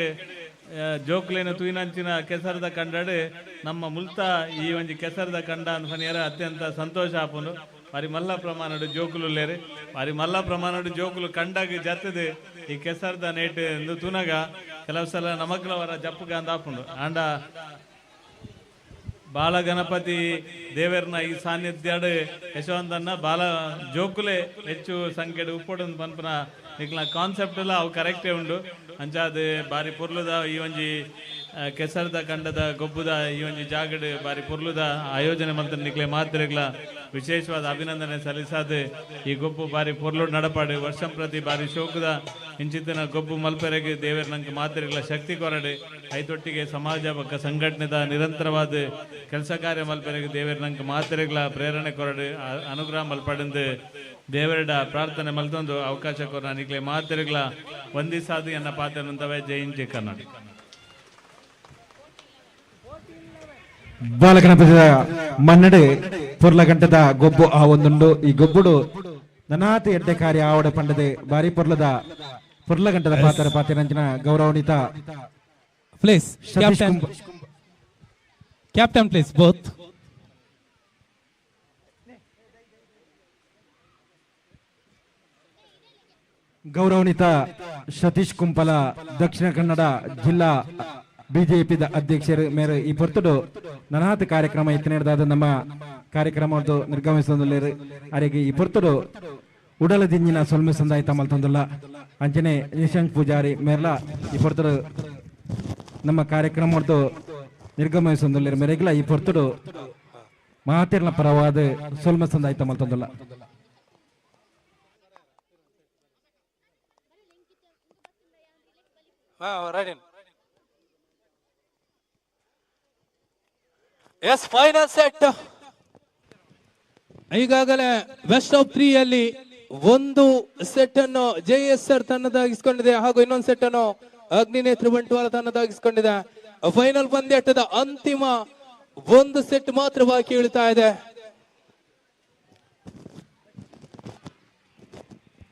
ಜೋಕುಲೇನು ತೂಯಿನಂಚಿನ ಕೆಸರದ ಕಂಡಡು ನಮ್ಮ ಮುಲ್ತ ಈ ಒಂಜಿ ಕೆಸರದ ಕಂಡ ಅನ್ಫನಿಯರ ಅತ್ಯಂತ ಸಂತೋಷ ಆಪುನು. ಭಾರಿ ಮಲ್ಲ ಪ್ರಮಾಣಡು ಜೋಕುಲು ಲೇರು, ಭಾರಿ ಮಲ್ಲ ಪ್ರಮಾಣಡು ಜೋಕುಲು ಕಂಡಾಗ ಜತ್ತದೆ ಈ ಕೆಸರದ ನೇಟ್ ಎಂದು ತೂನಾಗ ಕೆಲವು ಸಲ ನಮಕ್ಲವರ ಜಪ್ಪುಗ ಅಂದ ಆಪುಂಡು. ಆಂಡ ಬಾಲಗಣಪತಿ ದೇವರ್ನ ಈ ಸಾನ್ನಿಧ್ಯಾಡು ಯಶವಂತನ್ನ ಬಾಲ ಜೋಕುಲೆ ಹೆಚ್ಚು ಸಂಖ್ಯೆಡ್ ಉಪ್ಪೊಡು ಪನ್ಪುನ ನಿಕ್ಲ ಕಾನ್ಸೆಪ್ಟ್ ಎಲ್ಲ ಅವು ಕರೆಕ್ಟೇ ಉಂಡು. ಅಂಚಾದ್ ಬಾರಿ ಪೊರ್ಲುದ ಈ ಒಂಜಿ ಕೆಸರ್ದ ಕಂಡದ ಗೊಬ್ಬುದ ಈ ಒಂಜಿ ಜಾಗಡ್ ಬಾರಿ ಪೊರ್ಲುದ ಆಯೋಜನೆ ಮಲ್ತ ನಿಕ್ಲೆ ಮಾತ್ರೆಗ್ಲ ವಿಶೇಷವಾದ ಅಭಿನಂದನೆ ಸಲ್ಲಿಸಾದ ಈ ಗೊಬ್ಬು ಬಾರಿ ಪೊರ್ಲು ನಡಪಾಡು ವರ್ಷಂ ಪ್ರತಿ ಬಾರಿ ಶೋಕದ ಇಂಚಿತ್ತಿನ ಗೊಬ್ಬು ಮಲ್ಪೆರೆಗೆ ದೇವರ ನಂಗೆ ಮಾತ್ರೆಗ್ಲ ಶಕ್ತಿ ಕೊರಡು ಐತೊಟ್ಟಿಗೆ ಸಮಾಜ ಬೊಕ್ಕ ಸಂಘಟನೆದ ನಿರಂತರವಾದ ಕೆಲಸ ಕಾರ್ಯ ಮಲ್ಪೆರೆಗೆ ದೇವರ ನಂಗೆ ಮಾತ್ರೆಗ್ಲ ಪ್ರೇರಣೆ ಕೊರಡು ಅನುಗ್ರಹ ಮಲ್ಪಡಂದು ದೇವರಡ ಪ್ರಾರ್ಥನೆ ಮಲ್ತೊಂದು ಅವಕಾಶ ಕೊರ ನಿಕ್ಲೆ ಮಾತ್ರೆಗ್ಲ ವಂದಿಸಾದು ಎನ್ನ ಪಾತ್ರ ನಂತವೇ ಜೈ ಹಿಂದ್ ಜೈ ಕರ್ನಾಟಕ. ಬಾಲಗಣಪತಿಯ ಮನ್ನಡೆ ಪೊರ್ಲಗಂಟದ ಗೊಬ್ಬು ಆ ಒಂದುಂಡು. ಈ ಗೊಬ್ಬುಡು ನನಾತಿ ಎಡ್ಡೆ ಕಾರ್ಯ ಆವಡ ಪಂಡದೆ ಬಾರಿ ಪೊರ್ಲದ ಪೊರ್ಲಗಂಟದ ಪಾತ್ರ ಪಾತ್ರರಂಜನ ಗೌರವಾನ್ವಿತ please captain captain please both. ಗೌರವಾನ್ವಿತ ಸತೀಶ್ ಕುಂಪಲ ದಕ್ಷಿಣ ಕನ್ನಡ ಜಿಲ್ಲಾ ಬಿಜೆಪಿ ಅಧ್ಯಕ್ಷರು ಮೇರೆ ಈ ಪೊರ್ತುಡು ನನಾತ ಕಾರ್ಯಕ್ರಮ ಇತ್ತನೇದಾದ ನಮ್ಮ ಕಾರ್ಯಕ್ರಮ ನಿರ್ಗಮಿಸೊಂದುಲ್ಲೇರು. ಅರೆಗೆ ಈ ಪೊರ್ತುಡು ಉಡಲ ದಿಂಜಿನ ಸೊಲ್ಮೆ ಸಂದಾಯ ತಮ್ಮಲ್ ಅಂಚನೆ ನಿಶಾಂತ್ ಪೂಜಾರಿ ಮೇರ್ಲ ಈ ಪೊರ್ತುಡು ನಮ್ಮ ಕಾರ್ಯಕ್ರಮ ನಿರ್ಗಮಿಸೊಂದುಲ್ಲೇರು. ಮೇರೆಗ್ಲ ಈ ಪೊರ್ತುಡು ಮಾತಿರ್ನ ಪರವಾದ ಸೊಲ್ಮೆ ಸಂದಾಯ ತಮ್ಮಲ್. ಎಸ್ ಫೈನಲ್ ಸೆಟ್ ಈಗಾಗಲೇ ಬೆಸ್ಟ್ ಆಫ್ 3 ಅಲ್ಲಿ ಒಂದು ಸೆಟ್ ಅನ್ನು ಜೆ ಎಸ್ ಆರ್ ತನ್ನದಾಗಿಸಿಕೊಂಡಿದೆ ಹಾಗೂ ಇನ್ನೊಂದು ಸೆಟ್ ಅನ್ನು ಅಗ್ನಿನೇತ್ರ ಬಂಟ್ವಾಳ ತನ್ನದಾಗಿಸಿಕೊಂಡಿದೆ. ಫೈನಲ್ ಪಂದ್ಯಾಟದ ಅಂತಿಮ ಒಂದು ಸೆಟ್ ಮಾತ್ರ ಬಾಕಿ ಉಳಿತಾ ಇದೆ.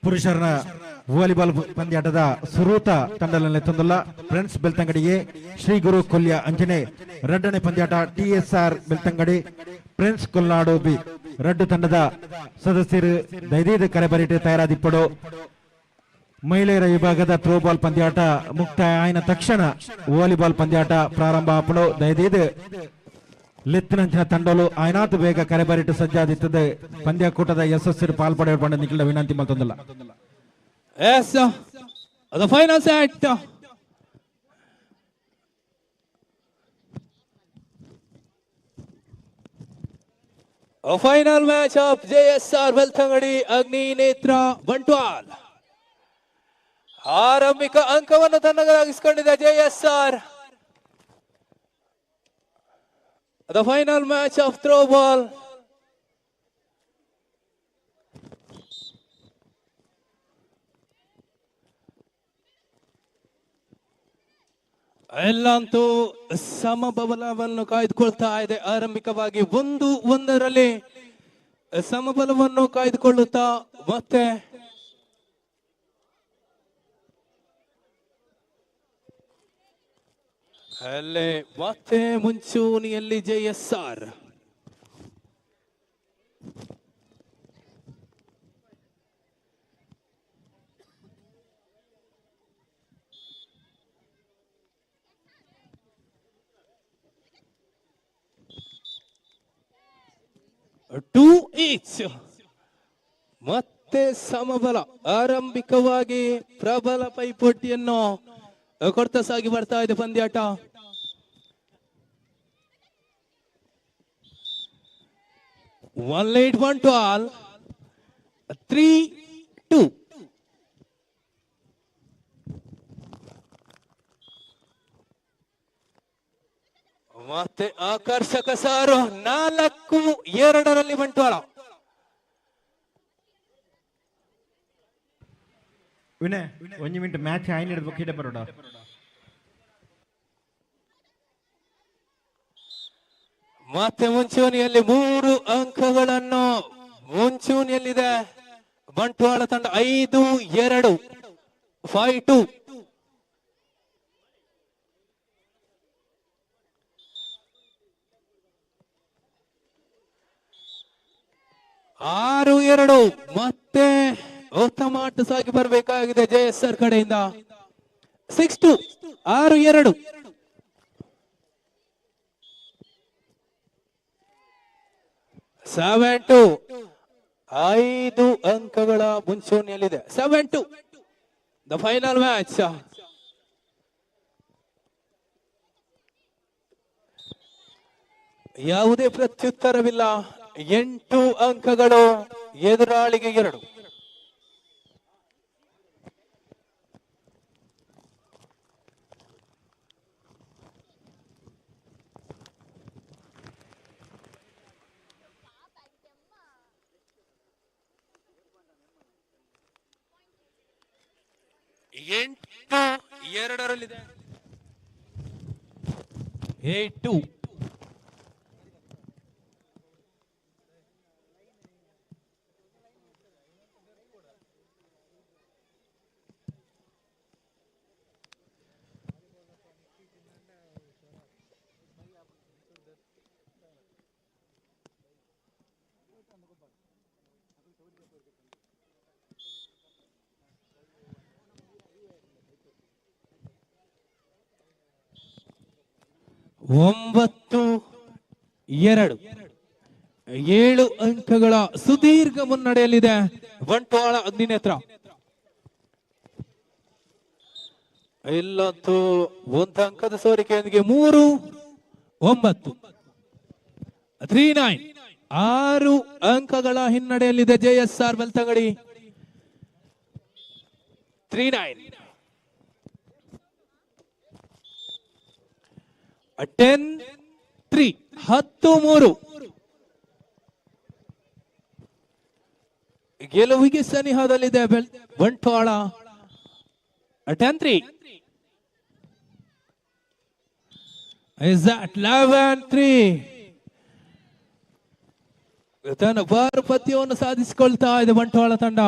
ಪುರುಷರನ ವಾಲಿಬಾಲ್ ಪಂದ್ಯಾಟದ ಸುರೂತ ತಂಡದಲ್ಲಿ ತಂದುಲ್ಲ ಫ್ರೆಂಡ್ಸ್ ಬೆಳ್ತಂಗಡಿಗೆ ಶ್ರೀ ಗುರು ಕೊಲ್ಯ ಅಂಜನೆ. ರಡ್ಡನೆ ಪಂದ್ಯಾಟ T S R Belthangady friends Kolnadu B. ರಡ್ಡು ತಂಡದ ಸದಸ್ಯರು ದೈದೀದ ಕರೆಬರಿಟೆ ತಯಾರಾದಿಪ್ಪಡು. ಮಹಿಳೆಯರ ವಿಭಾಗದ ಥ್ರೋಬಾಲ್ ಪಂದ್ಯಾಟ ಮುಕ್ತಾಯ ಆಯ್ನ ತಕ್ಷಣ ವಾಲಿಬಾಲ್ ಪಂದ್ಯಾಟ ಪ್ರಾರಂಭ ಆಪಡು. ದಯದೀದ ಲೆತ್ತಿನಂಚಿನ ತಂಡಲು ಆಯ್ನಾತು ಬೇಗ ಕರೆಬರಿಟು ಸಜ್ಜಾದಿತ್ತದೆ. ಪಂದ್ಯಕೂಟದ ಯಶಸ್ಸು ಪಾಲ್ಪಡೆಯ ನಿಖಿಲ ವಿನಂತಿ ಮಲ್ತೊಂದಿಲ್ಲ. Yes, the final set. A final match of JSR Belthangady Agninetra Bantwal. ಆರಂಭಿಕ ಅಂಕವನ್ನು ತನ್ನದಾಗಿಸಿಕೊಂಡಿದೆ JSR. The final match of throw ball. ಎಲ್ಲಂತೂ ಸಮಬಲವನ್ನು ಕಾಯ್ದುಕೊಳ್ತಾ ಇದೆ. ಆರಂಭಿಕವಾಗಿ 1-1ರಲ್ಲಿ ಸಮಬಲವನ್ನು ಕಾಯ್ದುಕೊಳ್ಳುತ್ತಾ ಮತ್ತೆ ಅಲ್ಲೇ ಮತ್ತೆ ಮುಂಚೂಣಿಯಲ್ಲಿ ಜೆಎಸ್ಆರ್. ಟೂ ಈಚ್ ಮತ್ತೆ ಸಮಬಲ. ಆರಂಭಿಕವಾಗಿ ಪ್ರಬಲ ಪೈಪೋಟಿಯನ್ನು ಕೊಡ್ತಾ ಸಾಗಿ ಬರ್ತಾ ಇದೆ ಪಂದ್ಯಾಟ. 1-8 1-12 3-2. ಮತ್ತೆ ಆಕರ್ಷಕ ಸಾರು 4-2ರಲ್ಲಿ ಬಂಟ್ವಾಳ. ವಿನಯ್ ಒಂಜಿ ಮಿನಿಟ್ ಮ್ಯಾಚ್ ಆಯ್ನ ಹಿಡಿದು ಕೀಟ ಬರೋಡ. ಮತ್ತೆ ಮುಂಚೂಣಿಯಲ್ಲಿ 3 ಅಂಕಗಳನ್ನು ಮುಂಚೂಣಿಯಲ್ಲಿದೆ ಬಂಟ್ವಾಳ ತಂಡ. 5-2 5-2. 6-2 ಮತ್ತೆ ಉತ್ತಮ ಆಟ ಸಾಗಿ ಬರಬೇಕಾಗಿದೆ ಜೆಎಸ್ಆರ್ ಕಡೆಯಿಂದ. 6-2 6-2. 7-2 5 ಅಂಕಗಳ ಮುಂಚೂಣಿಯಲ್ಲಿದೆ. 7-2 the final match. ಯಾವುದೇ ಪ್ರತ್ಯುತ್ತರವಿಲ್ಲ. 8 ಅಂಕಗಳು, ಎದುರಾಳಿಗೆ 2. ಎಂಟು ಎರಡರಲ್ಲಿದೆ. 8-2. 9-2 7 ಅಂಕಗಳ ಸುದೀರ್ಘ ಮುನ್ನಡೆಯಲ್ಲಿದೆ ಬಂಟ್ವಾಳ ಅಗ್ನಿನೇತ್ರ. ಇಲ್ಲಂತೂ 1 ಅಂಕದ ಸೋರಿಕೆಯೊಂದಿಗೆ 3-9 3-9 6 ಅಂಕಗಳ ಹಿನ್ನಡೆಯಲ್ಲಿದೆ ಜೆಎಸ್ಆರ್ ಬೆಳ್ತಂಗಡಿ. 3-9 10-3 10-3 ಗೆಲುವಿಗೆ ಸನಿಹದಲ್ಲಿದೆ ಬಂಟ್ವಾಳ. 10-3 is at 11-3 ತನ್ನ ಪಾರುಪತ್ಯವನ್ನು ಸಾಧಿಸಿಕೊಳ್ತಾ ಇದೆ ಬಂಟ್ವಾಳ ತಂಡ.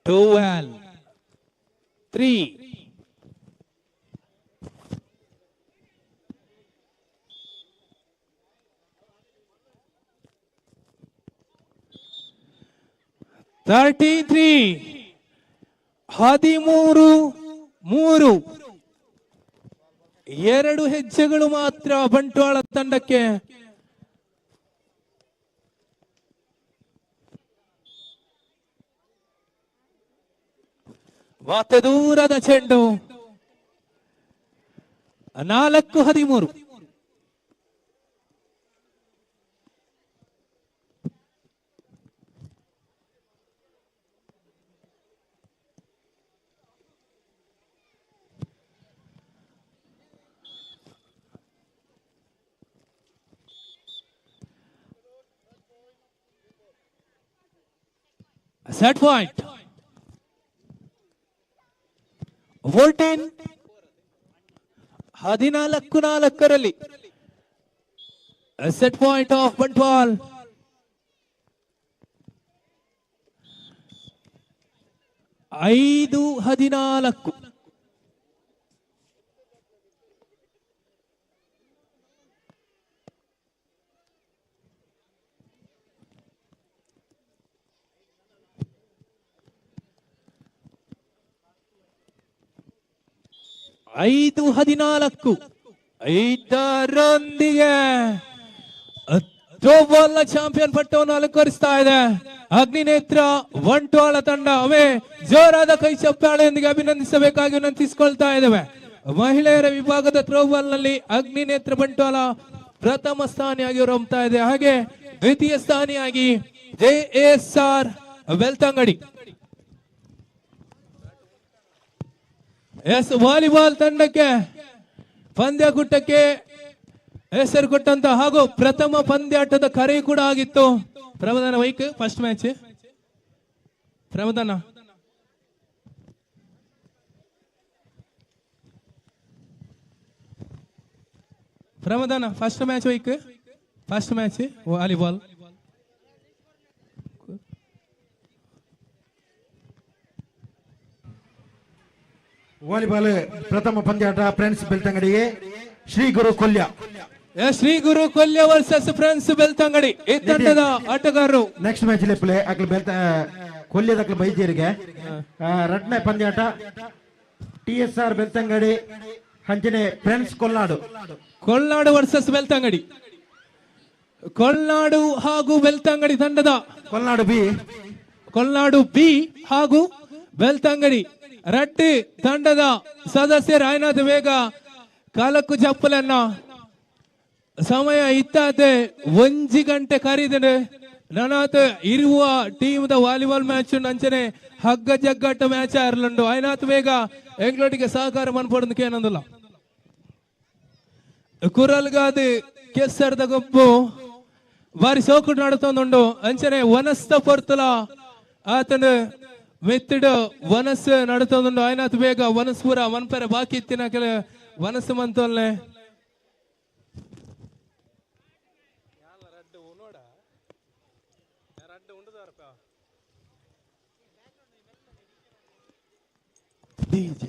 12-3 13-3 13-3 2 ಹೆಜ್ಜೆಗಳು ಮಾತ್ರ ಬಂಟ್ವಾಳ ತಂಡಕ್ಕೆ. ಮತ್ತೆ ದೂರದ ಚೆಂಡು. 4-13 set point 14 14-4 set point of Bantwal. 5-14 5-14 ಇದರೊಂದಿಗೆ ಥ್ರೋಬಾಲ್ ನ ಚಾಂಪಿಯನ್ ಪಟ್ಟವನ್ನು ಅಲಂಕರಿಸ್ತಾ ಇದೆ ಅಗ್ನಿನೇತ್ರ ಬಂಟ್ವಾಳ ತಂಡ. ಅವೇ ಜೋರಾದ ಕೈ ಚಪ್ಪಾಳೆಯೊಂದಿಗೆ ಅಭಿನಂದಿಸಬೇಕಾಗಿ ವಿನಂತಿಸಿಕೊಳ್ತಾ ಇದ್ದೇವೆ. ಮಹಿಳೆಯರ ವಿಭಾಗದ ಥ್ರೋಬಾಲ್ ನಲ್ಲಿ ಅಗ್ನಿನೇತ್ರ ಬಂಟ್ವಾಳ ಪ್ರಥಮ ಸ್ಥಾನಿಯಾಗಿ ಹೊರಹೊಮ್ಮುತ್ತಾ ಇದೆ. ಹಾಗೆ ದ್ವಿತೀಯ ಸ್ಥಾನಿಯಾಗಿ ಜೆಎಸ್ಆರ್ ಬೆಳ್ತಂಗಡಿ. ಎಸ್ ವಾಲಿಬಾಲ್ ತಂಡಕ್ಕೆ ಪಂದ್ಯಕೂಟಕ್ಕೆ ಹೆಸರು ಕೊಟ್ಟಂತ ಹಾಗೂ ಪ್ರಥಮ ಪಂದ್ಯಾಟದ ಕರೆ ಕೂಡ ಆಗಿತ್ತು. ಪ್ರಮದಾನ ವೈಕ್ ಫಸ್ಟ್ ಮ್ಯಾಚ್. ಪ್ರಮದಾನ ಪ್ರಮದಾನ ಫಸ್ಟ್ ಮ್ಯಾಚ್ ವೈಕ್ ಫಸ್ಟ್ ಮ್ಯಾಚ್ ವಾಲಿಬಾಲ್. ವಾಲಿಬಾಲ್ ಪ್ರಥಮ ಪಂದ್ಯಾಟ ಫ್ರೆಂಡ್ಸ್ ಬೆಳ್ತಂಗಡಿಗೆ ಶ್ರೀ ಗುರು ಕೊಲ್ಯ. ಶ್ರೀ ಗುರು ಕೊಲ್ಯ ವರ್ಸಸ್ ಫ್ರೆಂಡ್ಸ್ ಬೆಳ್ತಂಗಡಿ ಈ ತಂಡದ ಆಟಗಾರರು. ನೆಕ್ಸ್ಟ್ ಮ್ಯಾಚ್ ಪ್ಲೇ ಅಕ್ಲು ಬೆಳ್ತ ಕೊಲ್ಯದಕ್ಲು ಬೈದ್ಯರಿಗೆ. ರಡ್ನೇ ಪಂದ್ಯಾಟ T S R Belthangady ಅಂಚನೆ ಫ್ರೆಂಡ್ಸ್ ಕೊಲ್ನಾಡು. ಕೊಲ್ನಾಡು ವರ್ಸಸ್ ಬೆಳ್ತಂಗಡಿ. ಕೊಲ್ನಾಡು ಹಾಗೂ ಬೆಳ್ತಂಗಡಿ ತಂಡದ ಕೊಲ್ನಾಡು ಬಿ, ಕೊಲ್ನಾಡು ಬಿ ಹಾಗೂ ಬೆಳ್ತಂಗಡಿ ರಡ್ಡಿ ತಂಡದ ಸದಸ್ಯರು ಆಯ್ನಾಥ ಬೇಗ ಕಾಲಕ್ಕು ಚಪ್ಪಲನ್ನ. ಸಮಯ ಇತ್ತಾತೆ 1 ಗಂಟೆ ಕರೀದನೆ ನನಾತ ಇರುವ ಟೀಮ್ the volleyball match ಅಂಚನೆ ಹಗ್ಗ ಜಗ್ಗಾಟ ಮ್ಯಾಚ್ ಆರ್ಲುಂಡು. ಆಯ್ನಾಥ ಬೇಗ ಎಂಗ್ಲೋಟಿಗೆ ಸಹಕಾರ ಮನ್ಪೊಡಂದು ಕೇನಂದುಲ್ಲ. ಕುರಲ್ಗಾದ ಕೆಸರ್ದ ಗೊಬ್ಬು ಬಾರಿ ಸೋಕು ನಡತೊಂದುಂಡು. ಅಂಚನೆ ವನಸ್ತ ಪೊರ್ತುಲ ಆತನ ಮೆತ್ತಿಡು ವನಸ್ ನಡತೊಂದುಂಡು. ಆಯ್ನಾಥ ಬೇಗ ವನಸ್ಪುರ ಮನ್ಪೆರೆ ಬಾಕಿ ಇತ್ತಿನ ಕೆಲ ವನಸ್ಸು ಮಂತೊಲ್ನೆ. DJ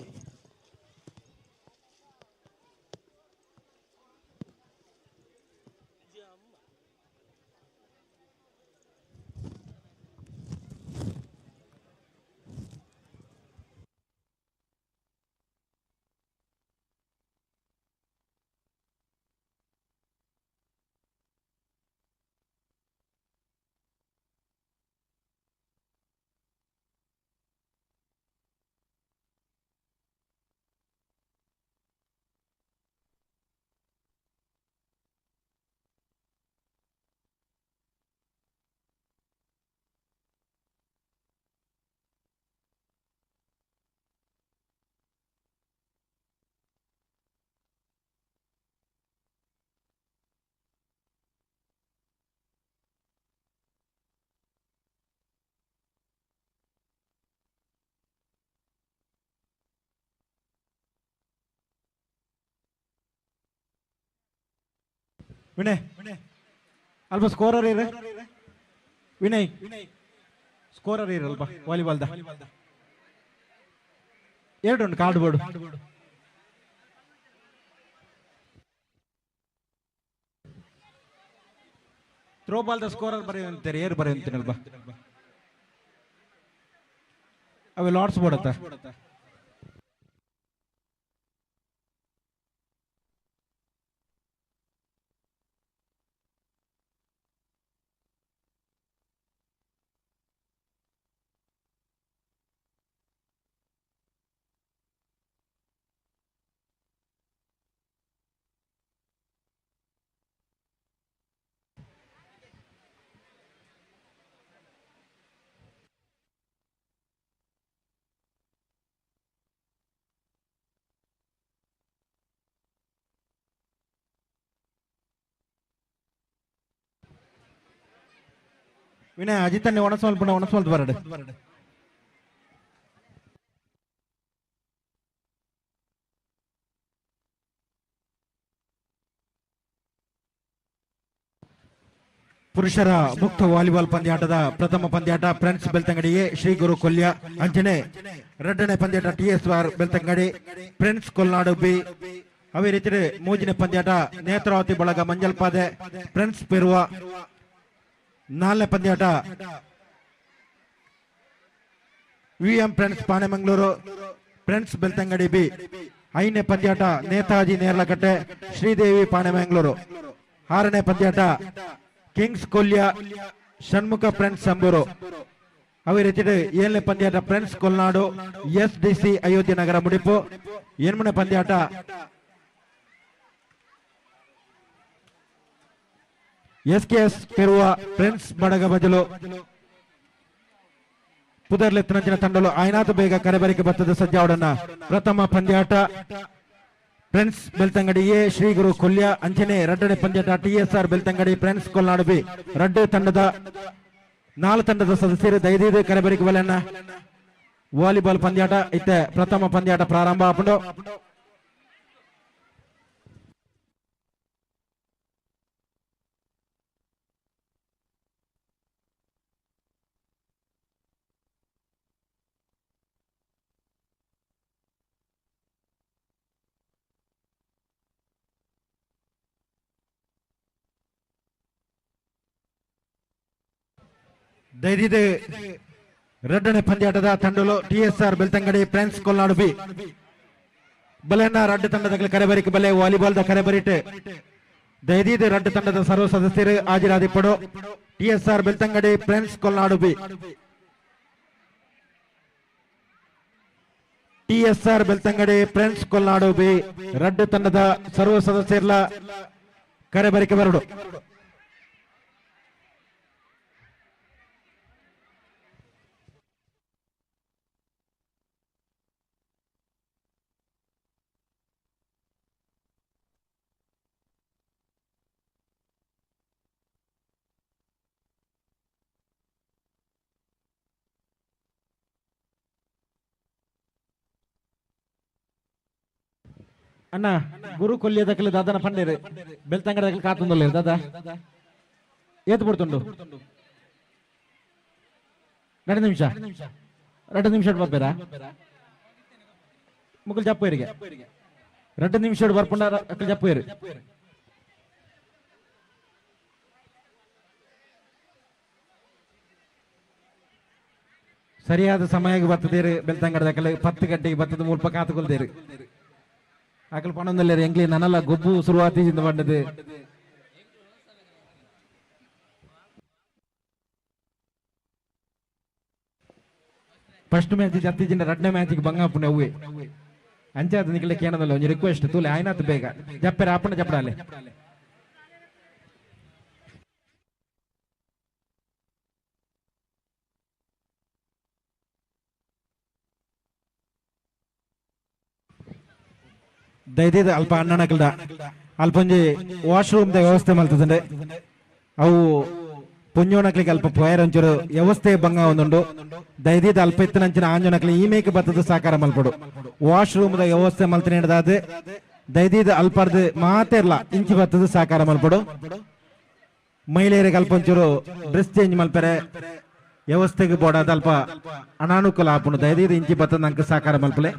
Vinay ಅಲ್ಪ ಸ್ಕೋರರ್ ಇರ. ವಿನಯ್ ಸ್ಕೋರರ್ ಇರಲ್ಪ ವಾಲಿಬಾಲ್ದ. ಎರಡು ಉಂಟು ಕಾರ್ಡ್ ಬೋರ್ಡ್. ಥ್ರೋ ಬಾಲ್ದ ಸ್ಕೋರರ್ ಬರೆಯುವಂತಾರೆ, ಏರು ಬರೆಯುವಂತೀನಲ್ವಾ? ಅವೆ ಲಾಟ್ಸ್ ಬೋರ್ಡ್ ಅತ್ತ. ವಿನಯ್ ಅಜಿತನ್ನೇ ಒಣಸ್ಮಲ್ ಪುಣ ಒಣಸ್ಮಲ್ ಬರಡು. ಪುರುಷರ ಮುಕ್ತ ವಾಲಿಬಾಲ್ ಪಂದ್ಯಾಟದ ಪ್ರಥಮ ಪಂದ್ಯಾಟ ಫ್ರೆಂಡ್ಸ್ ಬೆಳ್ತಂಗಡಿಗೆ ಶ್ರೀ ಗುರು ಕೊಲ್ಯ ಅಂಚನೆ ಎರಡನೇ ಪಂದ್ಯಾಟ T S R Belthangady friends Kolnadu B. ಅವೇ ರೀತಿ ಮೂರನೇ ಪಂದ್ಯಾಟ ನೇತ್ರಾವತಿ ಬಳಗ ಮಂಜಲ್ಪಾದೆ ಫ್ರೆಂಡ್ಸ್ ಪೆರುವ. ನಾಲ್ಕನೇ ಪಂದ್ಯಾಟ VM friends Panemangalore friends Belthangady B. ಐದನೇ ಪಂದ್ಯಾಟ ನೇತಾಜಿ ನೇರ್ಲಕಟ್ಟೆ ಶ್ರೀದೇವಿ ಪಾಣೆಮಂಗಳೂರು. ಆರನೇ ಪಂದ್ಯಾಟ ಕಿಂಗ್ಸ್ ಕೊಲ್ಯ ಷಣ್ಮುಖ ಫ್ರೆಂಡ್ಸ್ ಸಂಬೂರು. ಅವೇ ರೀತಿ ಏಳನೇ ಪಂದ್ಯಾಟ friends Kolnadu S D C Ayodhya Nagar Mudipu. ಎಂಟನೇ ಪಂದ್ಯಾಟ S K S Peruva friends Badaga Bajalu. ಪುದರ್ಲೆತ್ತನಂಚಿನ ತಂಡಲು ಆಯ್ನಾಥ ಬೇಗ ಕರೆಬರಿಕೆ ಬರ್ತದೆ ಸಜ್ಜಾವಡನ್ನ. ಪ್ರಥಮ ಪಂದ್ಯಾಟ ಫ್ರೆಂಡ್ಸ್ ಬೆಳ್ತಂಗಡಿ ಎ ಶ್ರೀ ಗುರು ಕೊಲ್ಯ ಅಂಚನೆ ಎರಡನೇ ಪಂದ್ಯಾಟ T S R Belthangady friends Kolnadu B. ರಡ್ಡು ತಂಡದ ನಾಲ್ಕು ತಂಡದ ಸದಸ್ಯರು ದಯದೀದು ಕರೆಬರಿಕೆ ಬಲನ್ನ. ವಾಲಿಬಾಲ್ ಪಂದ್ಯಾಟ ಇತ್ತೆ ಪ್ರಥಮ ಪಂದ್ಯಾಟ ಪ್ರಾರಂಭ ಆಪುಂಡು. ದಯದಿದೆ ಎರಡನೇ ಪಂದ್ಯಾಟದ ತಂಡಲು T S R Belthangady friends Kolnadu B. ಬಲೆನ ರಡ್ಡು ತಂಡದ ಕರೆಬರಿಕೆ ಬಲೆ ವಾಲಿಬಾಲ್ the ಕರೆಬರಿಟ್ ದಯದೀದ ರಡ್ಡು ತಂಡದ ಸರ್ವ ಸದಸ್ಯರು ಹಾಜರಾದಿಪ್ಪಡು. TSR Belthangady Prince Kolnadu B. TSR Belthangady Prince Kolnadu B ರಡ್ಡು ತಂಡದ ಸರ್ವ ಸದಸ್ಯರ ಕರೆಬರಿಕೆ ಬರಡು. ಅಣ್ಣ ಗುರು ಕೊಲ್ಲಿಯದಕ್ಕಲ್ಲಿ ದಾದನ ಪಂಡೇರು ಬೆಳ್ತಂಗಡದಲ್ಲಿ ಕಾತುಂದಲ್ಲ ದಾದಾ ಏತು ಬಿಡ್ತುಂಡು 2 ನಿಮಿಷ 2 ನಿಮಿಷ ಬರ್ಬೇರಾ ಮುಗುಲ್ ಜಪ್ಪೇರಿಗೆ 2 ನಿಮಿಷ ಬರ್ಪುಂಡ ಅಕ್ಕಲ್ ಜಪ್ಪೇರು. ಸರಿಯಾದ ಸಮಯಕ್ಕೆ ಬರ್ತದೇರು ಬೆಳ್ತಂಗಡದಕ್ಕಲ್ಲಿ 10 ಗಂಟೆಗೆ ಬರ್ತದ ಮುಲ್ಪ ಕಾತುಕೊಲ್ದೇರು. ಅಕಲ್ ಪಣೊಂದಲ್ಲೇರು ಎಂಗ್ಲಿ ನನ್ನಲ್ಲ ಗೊಬ್ಬು ಶುರುವಾತಿಯಿಂದ ಬಂದது. ಫಸ್ಟ್ ಮ್ಯಾಚ್ ಜತ್ತಿಜಿಂದ ಎರಡನೇ ಮ್ಯಾಚಿಗೆ ಬಂಗಾಪುಣೆ ಅವ್ವೆ ಅಂಚಾದ ನಿಕಲೆ ಕೇಣದಲ್ಲ ಒಂಜಿ ರಿಕ್ವೆಸ್ಟ್ ತೂಲೆ ಆಯ್ನಾತ್ ಬೇಗ ಜಪ್ಪೆರ ಆಪಣ ಜಪ್ಪಡಾಲೆ. ದಯದೀದ ಅಲ್ಪ ಅಣ್ಣನಕಲ್ದ ಅಲ್ಪ ಒಂಜಿ ವಾಶ್ರೂಮ್ the ವ್ಯವಸ್ಥೆ ಮಲ್ತದಂಡೆ ಅವು ಪುಂಜೋನಕ್ಲಿಗೆ ಅಲ್ಪ ಪೋಯರ್ ಒಂಚೂರು ವ್ಯವಸ್ಥೆ ಭಂಗ ಒಂದುಂಡು. ದಯದೀದ ಅಲ್ಪ ಇತ್ತನಂಚಿನ ಆಂಜೋನಕ್ಲಿ ಈ ಮೇಕೆ ಬತ್ತದ ಸಾಕಾರ ಮಲ್ಪಡು. ವಾಶ್ರೂಮ್ the ವ್ಯವಸ್ಥೆ ಮಲ್ತನೇಡದಾದ ದಯದೀದ ಅಲ್ಪರ್ದು ಮಾತೆರ್ಲ ಇಂಚಿ ಬತ್ತದ ಸಾಕಾರ ಮಲ್ಪಡು. ಮಹಿಳೆಯರಿಗೆ ಅಲ್ಪ ಒಂಚೂರು ಡ್ರೆಸ್ ಚೇಂಜ್ ಮಲ್ಪರೆ ವ್ಯವಸ್ಥೆಗೆ ಬೋಡಾದ ಅಲ್ಪ ಅನಾನುಕೂಲ ಆಪುಂಡು. ದಯದೀದ ಇಂಚಿ ಬತ್ತದ ನಂಗೆ ಸಾಕಾರ ಮಲ್ಪಲೆ.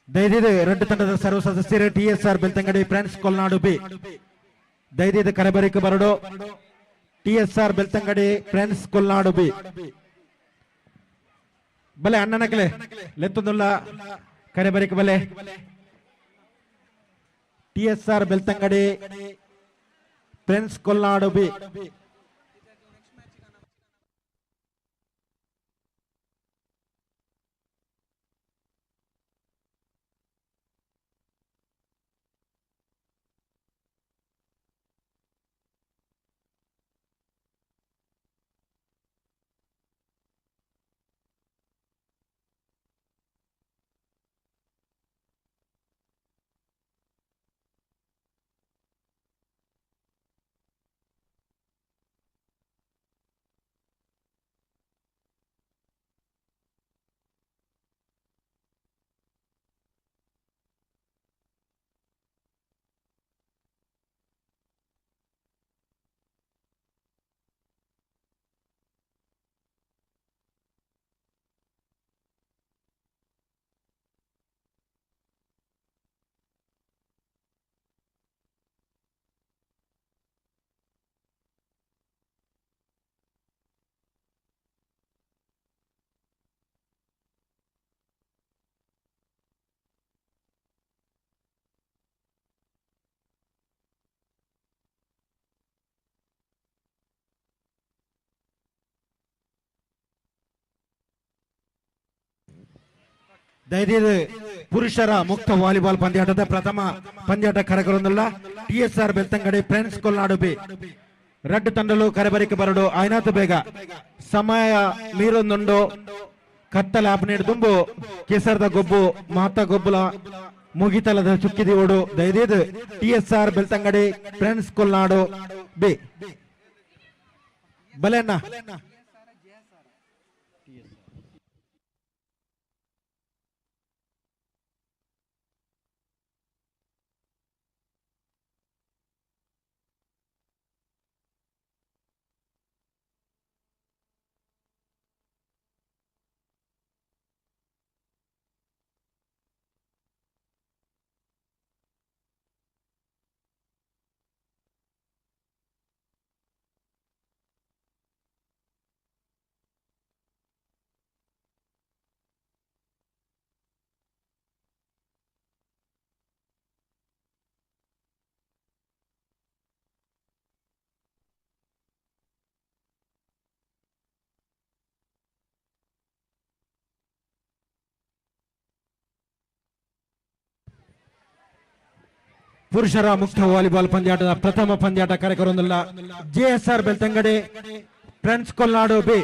ದಯದೀದ ಎರಡು ತಂಡದ ಸರ್ವ ಸದಸ್ಯರು TSR Belthangady Prince Kolnadu B ದಯದೀದ ಕರೆಬರಿಕೆ ಬರಡು. TSR Belthangady Prince Kolnadu B ಬಲೆ ಅಣ್ಣನಕಲೆ ಲೆತ್ತೊಂದುಲ್ಲ ಕರೆಬರಿಕೆ ಬಲೆ. TSR Belthangady Prince Kolnadu B. ಧೈರ್ಯದ ಪುರುಷರ ಮುಕ್ತ ವಾಲಿಬಾಲ್ ಪಂದ್ಯಾಟದ ಪ್ರಥಮ ಪಂದ್ಯಾಟ ಕರಗರೊಂದುಲ್ಲ TSR Belthangady friends Kolnadu B ರಡ್ಡು ತಂಡಲು ಕರೆಬರಿಕೆ ಬರಡು ಆಯ್ನಾತ ಬೇಗ ಸಮಯ ಮೀರೊಂದುಂಡು ಕತ್ತಲ ಆಪನೇಡು ದುಂಬು ಕೇಸರದ ಗೊಬ್ಬು ಮಾತ ಗೊಬ್ಬುಲ ಮುಗಿತಲದ ಚುಕ್ಕಿದಿ ಓಡು ದಯದೀದ್ TSR Belthangady friends Kolnadu B ಬಲೆಣ್ಣ. ಪುರುಷರ ಮುಕ್ತ ವಾಲಿಬಾಲ್ ಪಂದ್ಯಾಟದ ಪ್ರಥಮ ಪಂದ್ಯಾಟ ಕಾರ್ಯಕ್ರಮದಲ್ಲ JSR Belthangady friends Kolnadu B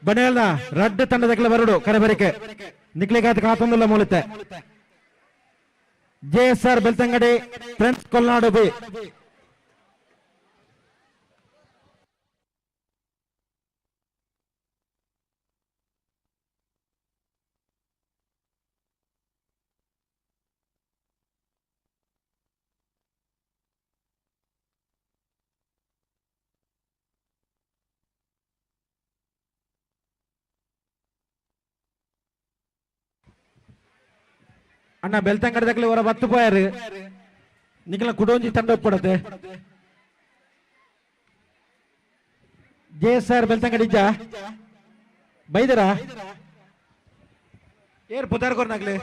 ಬನೇಲ್ನ ರಡ್ಡು ತಂಡದ ಬರಡು ಕರೆಬರಿಕೆ ನಿಕ್ಲಿಗಾತ ಕಾತೊಂದುಲ್ಲ ಮೂಲತೆ JSR Belthangady friends Kolnadu B. ಅಣ್ಣ ಬೆಳ್ತಂಗಡದಕ್ಲೆ ಹೊರ ಬತ್ತು ಪೋಯಾರು ನಿಖಲ ಕುಡೋಂಜಿ ತಂಡ ಒಪ್ಪಡತೆ ಜೆಎಸ್ಆರ್ ಬೆಳ್ತಂಗಡಿ ಇಜ್ಜಾ ಬೈದರಾ ಏರ್ ಪುದಾರ್ ಕೊರ್ನಾಗ್ಲೆ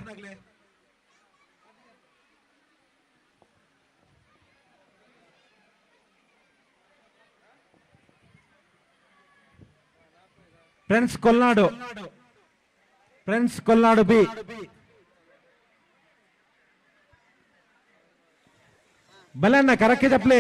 friends Kolnadu, friends Kolnadu B. ಬಲನ್ನ ಕರಕ್ಕೆ ಚಪ್ಲೆ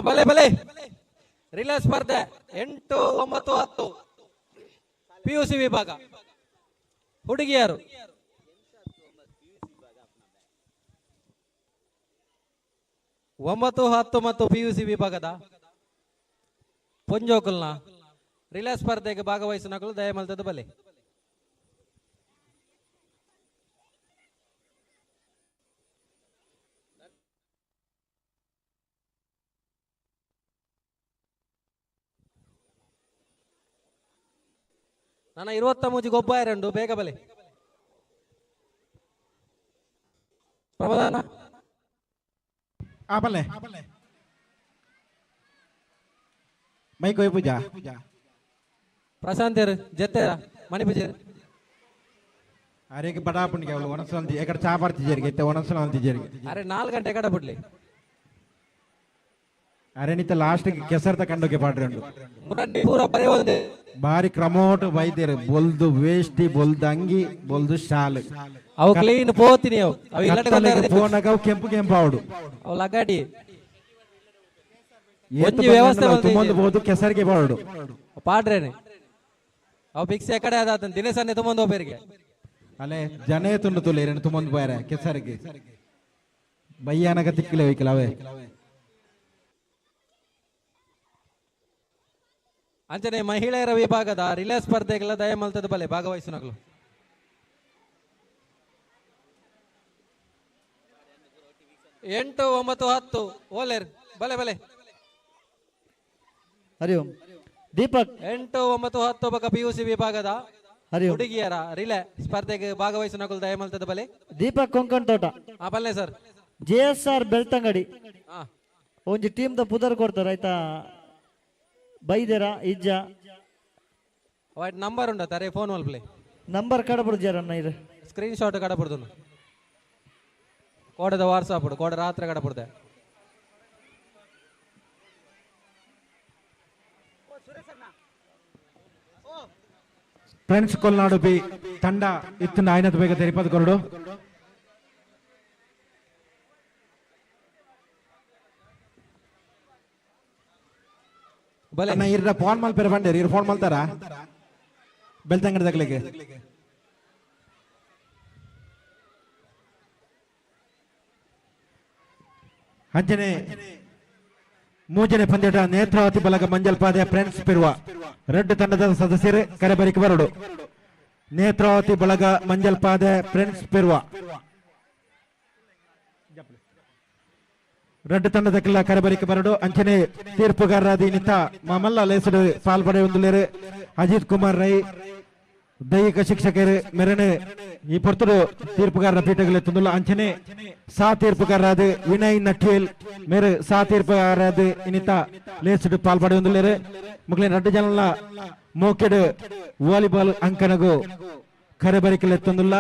ಬಲೆ ಬಲೆ ರಿಲೇ ಸ್ಪರ್ಧೆ 8, 9, 10 ಪಿಯುಸಿ ವಿಭಾಗ ಹುಡುಗಿಯರು. 9, 10 ಮತ್ತು ಪಿಯುಸಿ ವಿಭಾಗದ ಪೊಂಜೋಕುಲ್ನ ರಿಲೇ ಸ್ಪರ್ಧೆಗೆ ಭಾಗವಹಿಸಿನಗಳು ದಯಮಲ್ತದ ಬಲೆ. ನನ್ನ 23 ಗೊಬ್ಬ ಎರಡು ಬೇಗ ಬಲೆ. ಪ್ರಮೋದನ ಬಲೆ ಮೈಕ್ ಪೂಜಾ ಪ್ರಶಾಂತ್ ಜೊತೆ ಮಣಿ ಪೂಜೆ ಅರೆಗೆ ಬಡಾ ಪುಣ್ಯ ಅವಳು ಒಣಸಲ ಎಕಡೆ ಚಾ ಬರ್ತಿಜರಿಗೆ ಒಣಸಲ ಅಂತಿಜರಿಗೆ. ಅರೆ 4 ಗಂಟೆ ಕಡೆ ಬಿಡ್ಲಿ. ಅರೆ ನಿತ್ತ ಲಾಸ್ಟ್ ಕೆಸರ್ತ ಕಂಡೋಕೆ ಪಾಡ್ರಿ ಉಂಡು ಪೂರ ಬರೆ ಒಂದೇ ಬಾರಿ ಕ್ರಮೋಟ್ ಬೈದೇರು ಬೊಲ್ದು ವೇಷ್ಟಿ ಬೊಲ್ದು ಅಂಗಿ ಬೊಲ್ದು ಶಾಲ್ ಅವು ಕ್ಲೀನ್ ಪೋತಿನಿ ಅವು ಅವು ಇಲ್ಲಟ ಕತ್ತಲೆಗೆ ಪೋನಾಗ ಅವು ಕೆಂಪು ಕೆಂಪು ಆವಡು ಅವು ಲಗಾಡಿ ಒಂಜಿ ವ್ಯವಸ್ಥೆ ತುಂಬೊಂದು ಬೋದು ಕೆಸರಿಗೆ ಬಾಡು ಪಾಡ್ರೇನೆ ಅವು ಫಿಕ್ಸ್ ಎಕಡೆ ಅದಾತನ್ ದಿನೇಶನ್ನೇ ತುಂಬೊಂದು ಹೋಗ್ಬೇರಿಗೆ ಅಲ್ಲೇ ಜನ ತುಂಡು ತುಲೆ ಎರಡು ತುಂಬೊಂದು ಬಾರೆ ಕೆಸರಿಗೆ ಬಯ್ಯಾನಗ ತಿಕ್ಕಿಲೆ ಹೋಯ್ಕಲ ಅವೇ. ಅಂಚನೆ ಮಹಿಳೆಯರ ವಿಭಾಗದ ರಿಲೇ ಸ್ಪರ್ಧೆಗಳ ದಯಮಲ್ತದ ಬಲೆ ಭಾಗವಹಿಸುನಗಳು. 8, 9, 10 ಓಲೇರ್ ಬಲೆ ಬಲೆ. ಹರಿ ಓಂ ದೀಪಕ್. 8, 9, 10 ಬಕ ಪಿಯುಸಿ ವಿಭಾಗದ ಹುಡುಗಿಯರ ರಿಲೇ ಸ್ಪರ್ಧೆಗೆ ಭಾಗವಹಿಸುನಗಳು ದಯಮಲ್ತದ ಬಲೆ. ದೀಪಕ್ ಕೊಂಕಣ್ ತೋಟ. ಬಲ್ಲೆ ಸರ್. ಜೆಎಸ್ಆರ್ ಬೆಳ್ತಂಗಡಿ ಒಂಜಿ ಟೀಮ್ the ಪುದರ್ ಕೊಡ್ತಾರೆ ಆಯ್ತಾ ಬೈದೇರಾ ಇಜ್ಜ ವೈಟ್ ನಂಬರ್ ಉಂಡ ತಾರೆ ಫೋನ್ ಮಲ್ಪಲೆ ನಂಬರ್ ಕಡಬುಡು ಜರನ್ನ ಇದು ಸ್ಕ್ರೀನ್ ಶಾಟ್ ಕಡಬುಡ್ದು ಕೋಡದ ವಾಟ್ಸಾಪ್ ಕೋಡ ರಾತ್ರಿ ಕಡಬುಡ್ದೆ. ಫ್ರೆಂಡ್ಸ್ ಕೊಲ್ನಾಡು ಬಿ ತಂಡ ಇತ್ತು ನಾಯನದ ಬೇಗ ತೆರಿಪದ ಕೊರಡು. ಇರ್ರ ಫೋನ್ ಮಲ್ಪೆರ ಬಂಡೇರಿ ಇರ್ ಫೋನ್ ಮಲ್ತಾರ ಬೆಳ್ತಂಗಡಿ ತಗಲಿಗೆ. ಅಂಜನೆ ಮೂಜನೆ ಪಂದ್ಯಟ ನೇತ್ರಾವತಿ ಬಲಗ ಮಂಜಲ್ಪಾದೆ ಫ್ರೆಂಡ್ಸ್ ಪಿರುವ ರೆಡ್ ತಂಡದ ಸದಸ್ಯರು ಕರೆಬರಿಕೆ ಬರಡು. ನೇತ್ರಾವತಿ ಬಳಗ ಮಂಜಲ್ಪಾದೆ ಫ್ರೆಂಡ್ಸ್ ಪಿರುವ ರೆಡ್ ತಂಡದ ಕಿಲ್ಲ ಕರೆಬರಿಕೆ ಬರಡು. ಅಂಚನೆ ತೀರ್ಪುಗಾರರಾದ ನಿತ ಮಾಮಲ್ಲ ಲೇಸಡು ಪಾಲ್ಪಡೆಯೊಂದುಲೇರು ಅಜಿತ್ ಕುಮಾರ್ ರೈ ದೈಹಿಕ ಶಿಕ್ಷಕರು ಮೆರನೆ ಈ ಪೊರ್ತುಡು ತೀರ್ಪುಗಾರರ ಪೀಠಗಳೆತ್ತುಂದುಲ್ಲ. ಅಂಚನೆ ಸಾ ತೀರ್ಪುಗಾರರಾದ ವಿನಯ್ ನಠೇಲ್ ಮೇರು ಸಾ ತೀರ್ಪುಗಾರರಾದ ಇನಿತ ಲೇಸಡು ಪಾಲ್ಪಡೆಯೊಂದುಲೇರು. ಮುಗ್ಲಿನ ರಡ್ಡು ಜನಲ ಮೋಕೆಡು ವಾಲಿಬಾಲ್ ಅಂಕನಗು ಕರೆಬರಿಕೆಲೆತ್ತೊಂದುಲ್ಲ.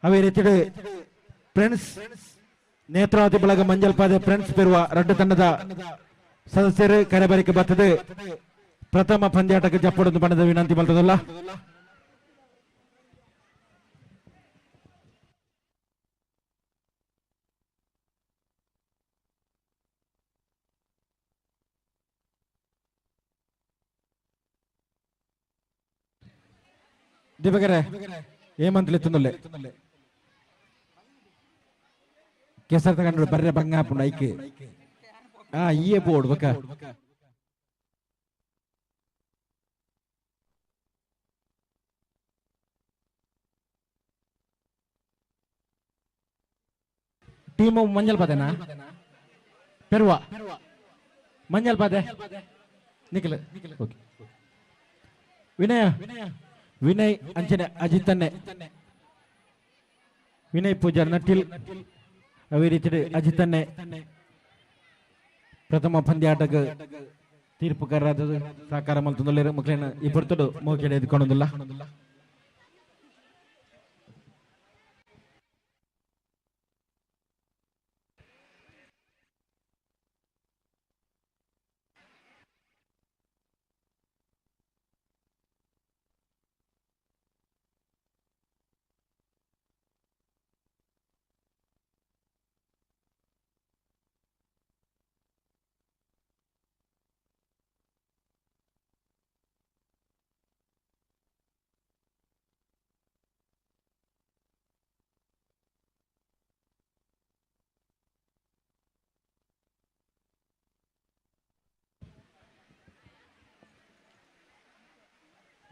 ಅವೇ ರೀತಿಡು ಫ್ರೆಂಡ್ಸ್ ನೇತ್ರಾವತಿ ಬಳಗ ಮಂಜಲ್ಪಾದೆ ಫ್ರೆಂಡ್ಸ್ ಪೆರುವ ರಡ್ಡು ತಂಡದ ಸದಸ್ಯರು ಕರೆಬರಿಕೆ ಬರ್ತದೆ ಪ್ರಥಮ ಪಂದ್ಯಾಟಕ್ಕೆ ಜಪ್ಪಡೊಂದು ಬಣ್ಣದ ವಿನಂತಿ ಬರ್ತದಲ್ಲ. ದೀಪಕರೇ ಏಮಂತಲೇ ತುಂದಲೆ ಕೆಸರು ತಗೊಂಡ್ರು ಬರ್ರೆ ಬಂಗ ಹಾಪುಂಡು ಐಕ್ ಆ ಈಯೇ ಬೋರ್ಡ್ ಬಕ್ಕ ಟೀಮ್ ಮಂಜಲ್ ಪಾದೆನಾ ಪೆರುವ ಮಂಜಲ್ ಪಾದೆ ನಿಖಿಲ್ ಓಕೆ ವಿನಯ ವಿನಯ್ ಅಂಚನೆ ಅಜಿತನ್ನೆ ವಿನಯ್ ಪೂಜಾರ್ ನಟಿಲ್ ಅದೇ ರೀತಿ ಅಜಿತನ್ನೆ ಪ್ರಥಮ ಪಂದ್ಯಾಟಕ್ಕೆ ತೀರ್ಪುಗಾರರಾದ ಸಹಕಾರ ಮಲ್ತೊಂದುಲ್ಲೆರ್ ಮಕ್ಲೆನ ಈ ಪೊರ್ತುಡು ಮೋಕೆಡ್ ಎದ್ಕೊಂಡೊಂದುಲ್ಲ.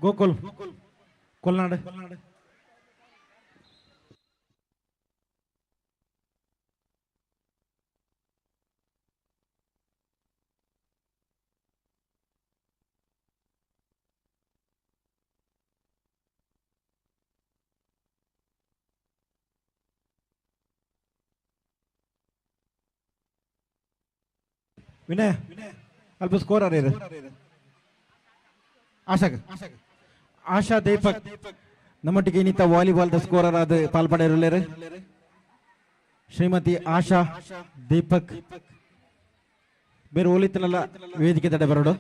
ಗೋಕುಲ್ ಕೊಲ್ನಾಡು ವಿನಯ್ ಅಲ್ಪ ಸ್ಕೋರ್ ಆರ್ ಆಶಾಕ್ ಆಶಾ ದೀಪಕ್ ನಮ್ಮೊಟ್ಟಿಗೆ ಇನ್ನಿತ ವಾಲಿಬಾಲ್ the scorer ಆದ ಪಾಲ್ಪಡೆಯರುಳ್ಳೇರು ಶ್ರೀಮತಿ ಆಶಾ ದೀಪಕ್ ಬೇರೆ ಓಲಿತನಲ್ಲ ವೇದಿಕೆ ತಡೆ ಬರೋಡು.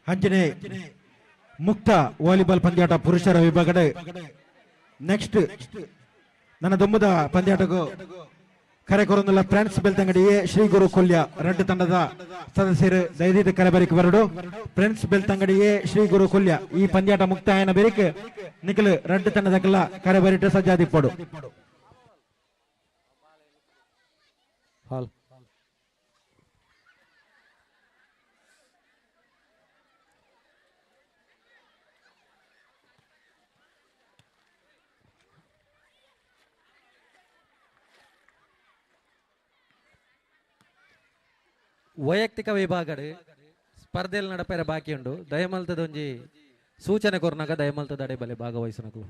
ಅಂಚನೆ ಮುಕ್ತ ವಾಲಿಬಾಲ್ ಪಂದ್ಯಾಟ ಪುರುಷರ ವಿಭಾಗದ ನೆಕ್ಸ್ಟ್ ನನ್ನ ದೊಮ್ಮದ ಪಂದ್ಯಾಟಕ್ಕೂ ಕರೆ ಕೊರೊಂದುಲ್ಲ ಫ್ರೆಂಡ್ಸ್ ಬೆಳ್ತಂಗಡಿಯೇ ಶ್ರೀ ಗುರು ಕೊಲ್ಯ ರಡ್ಡು ತಂಡದ ಸದಸ್ಯರು ದಯದೀದ ಕರೆ ಬರಿಕ್ ಬರಡು. ಫ್ರೆಂಡ್ಸ್ ಬೆಳ್ತಂಗಡಿಯೇ ಶ್ರೀ ಗುರು ಕೊಲ್ಯ ಈ ಪಂದ್ಯಾಟ ಮುಕ್ತಾಯನ ಬೆರಿಕ್ ನಿಖಿಲ್ ರಡ್ಡು ತಂಡದಕ್ಕೆಲ್ಲ ಕರೆ ಬರಿಟ ಸಜ್ಜಾದಿಪ್ಪಡು. ವೈಯಕ್ತಿಕ ವಿಭಾಗಡ್ ಸ್ಪರ್ಧೆಯಲ್ಲಿ ನಡಪೆರ ಬಾಕಿ ಉಂಡು. ದಯಮಲ್ತದ ಒಂಜಿ ಸೂಚನೆ ಕೊರ್ನಾಗ ದಯಮಲ್ತದ ಅಡೆ ಬಲೆ ಭಾಗವಹಿಸನಕು.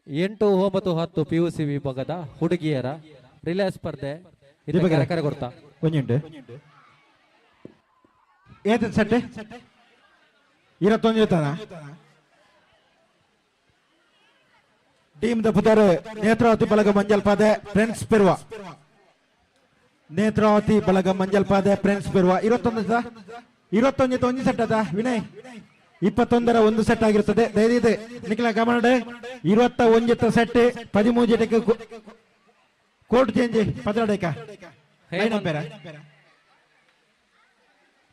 8, 9, 10 PUC ವಿಭಾಗದ ಹುಡುಗಿಯರ ರಿಲೇ ಸ್ಪರ್ಧೆ ಕರೆ ಕೊಡ್ತಾ ಒಂಜುಂಟು ಏತ ಸೆಟ್ ಇರತ್ತೊಂದು ಇರ್ತಾನ ಟೀಮ್ ದ ಪುದರ್ ನೇತ್ರಾವತಿ ಬಳಗ ಮಂಜಲ್ಪಾದೆ ಫ್ರೆಂಡ್ಸ್ ಪೆರುವ. ನೇತ್ರಾವತಿ ಬಳಗ ಮಂಜಲ್ಪಾದೆ ಫ್ರೆಂಡ್ಸ್ ಪೆರುವ 21 ಒಂದು ಸೆಟ್ ಅದ ವಿನಯ್ 21ರ ಒಂದು ಸೆಟ್ ಆಗಿರುತ್ತದೆ. ದಯವಿಟ್ಟು ನಿಖಿಲ ಗಮನ 21 ಸೆಟ್ 13 ಕೋರ್ಟ್ ಚೇಂಜ್ 12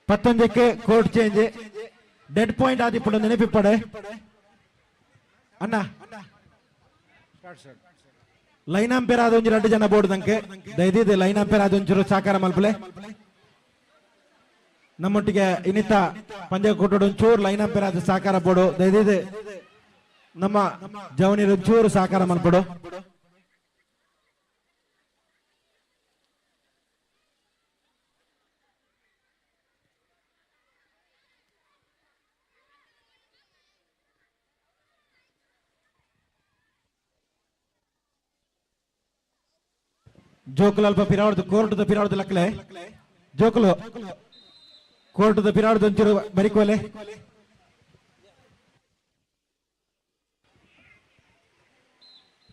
19ಕ್ಕೆ ಕೋರ್ಟ್ ಚೇಂಜ್ ಡೆಡ್ ಪಾಯಿಂಟ್ ಆದಿಪ್ಪುಂಡು ನೆನಪಿಪ್ಪಡೆ ಅಣ್ಣ ಲೈನ್ ಅಂಪೇರ್ ಆದ ಒಂಜಿ 2 ಜನ ಬೋರ್ಡ್ ದಂಕೆ ದಯದಿದೆ ಲೈನ್ ಅಂಪೇರ್ ಆದ ಒಂಚೂರು ಸಾಕಾರ ಮಲ್ಪಲೆ ನಮ್ಮೊಟ್ಟಿಗೆ ಇನ್ನಿತ ಪಂದ್ಯ ಕೊಟ್ಟೋಡು ಒಂಚೂರು ಲೈನ್ ಅಂಪೇರ್ ಆದ ಸಾಕಾರ ಬೋರ್ಡು ದಯದಿದೆ ನಮ್ಮ ಜವನಿರು ಒಂಚೂರು ಸಾಕಾರ ಮಲ್ಪಡು. ಜೋಕುಲು ಅಲ್ಪ ಪಿರಾವಡ್ದು ಕೋರ್ಟದ ಪಿರಾವಡ್ದು ಲಕ್ಲೆ ಜೋಕುಲು ಕೋರ್ಟದ ಪಿರಾವಡ್ದು ಒಂಚೂರು ಬರಿಕೋಲೆ.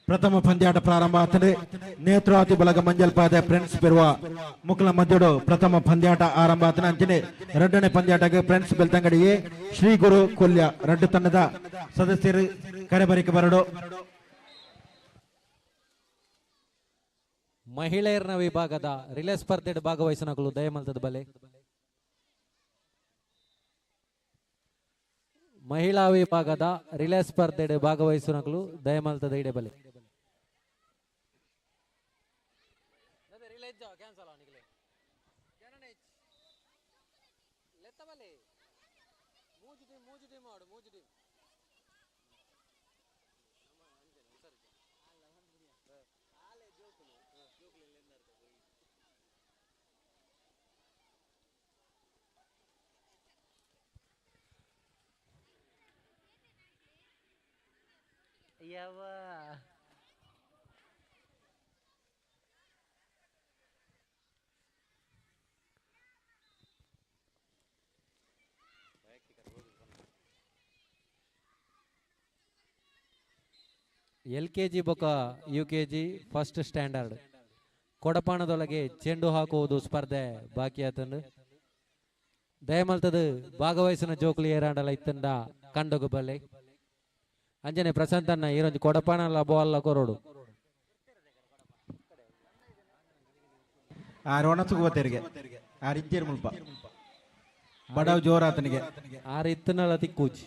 ಪ್ರಥಮ ಪಂದ್ಯಾಟ ಪ್ರಾರಂಭ ಆಗ್ತದೆ. ನೇತ್ರಾವತಿ ಬಳಗ ಮಂಜಲ್ಪಾದೆ ಫ್ರೆಂಡ್ಸ್ ಪೆರುವ ಮುಕ್ಲ ಮಧ್ಯಡು ಪ್ರಥಮ ಪಂದ್ಯಾಟ ಆರಂಭ ಆತನ. ಅಂಚನೆ ಎರಡನೇ ಪಂದ್ಯಾಟಕ್ಕೆ ಫ್ರೆಂಡ್ಸ್ ಬೆಳ್ತಂಗಡಿಗೆ ಶ್ರೀ ಗುರು ಕೊಲ್ಯ ರಡ್ಡು ತಂಡದ ಸದಸ್ಯರು ಕರೆಬರಿಕೆ ಬರಡು. ಮಹಿಳೆಯರ ವಿಭಾಗದ ರಿಲೇ ಸ್ಪರ್ಧೆ ಭಾಗವಹಿಸಿನಗಳು ದಯಮಲ್ತದ ಬಲೆ. ಮಹಿಳಾ ವಿಭಾಗದ ರಿಲೇ ಸ್ಪರ್ಧೆ ಭಾಗವಹಿಸಿನಗಳು ದಯಮಲ್ತದ ಇಡೆ ಬಲೆ. ಎಲ್ ಕೆ ಜಿ ಬೊಕ U K G first standard ಕೊಡಪಾಣದೊಳಗೆ ಚೆಂಡು ಹಾಕುವುದು ಸ್ಪರ್ಧೆ ಬಾಕಿ ಆತಂದು. ದಯಮಲ್ತದು ಭಾಗವಹಿಸಿನ ಜೋಕುಲು ಏರಾಂಡಲ ಇತ್ತಂಡ ಕಂಡೊಗು ಬಲ್ಲೆ. ಅಂಜನೆ ಪ್ರಶಾಂತನ್ನ ಈರೊಂಜಿ ಕೊಡಪಾಣಲ ಬಾಲ್ ಕೊರೋಡು. ಆರೋಣ ಸುಗುವತೆರಿಗೆ ಆರಿಜ್ಜೇರ್ ಮುಲ್ಪ ಬಡವ್ ಜೋರಾತನಿಗೆ ಆರು ಇತ್ತನಲ ತಿಕ್ಕೂಚಿ.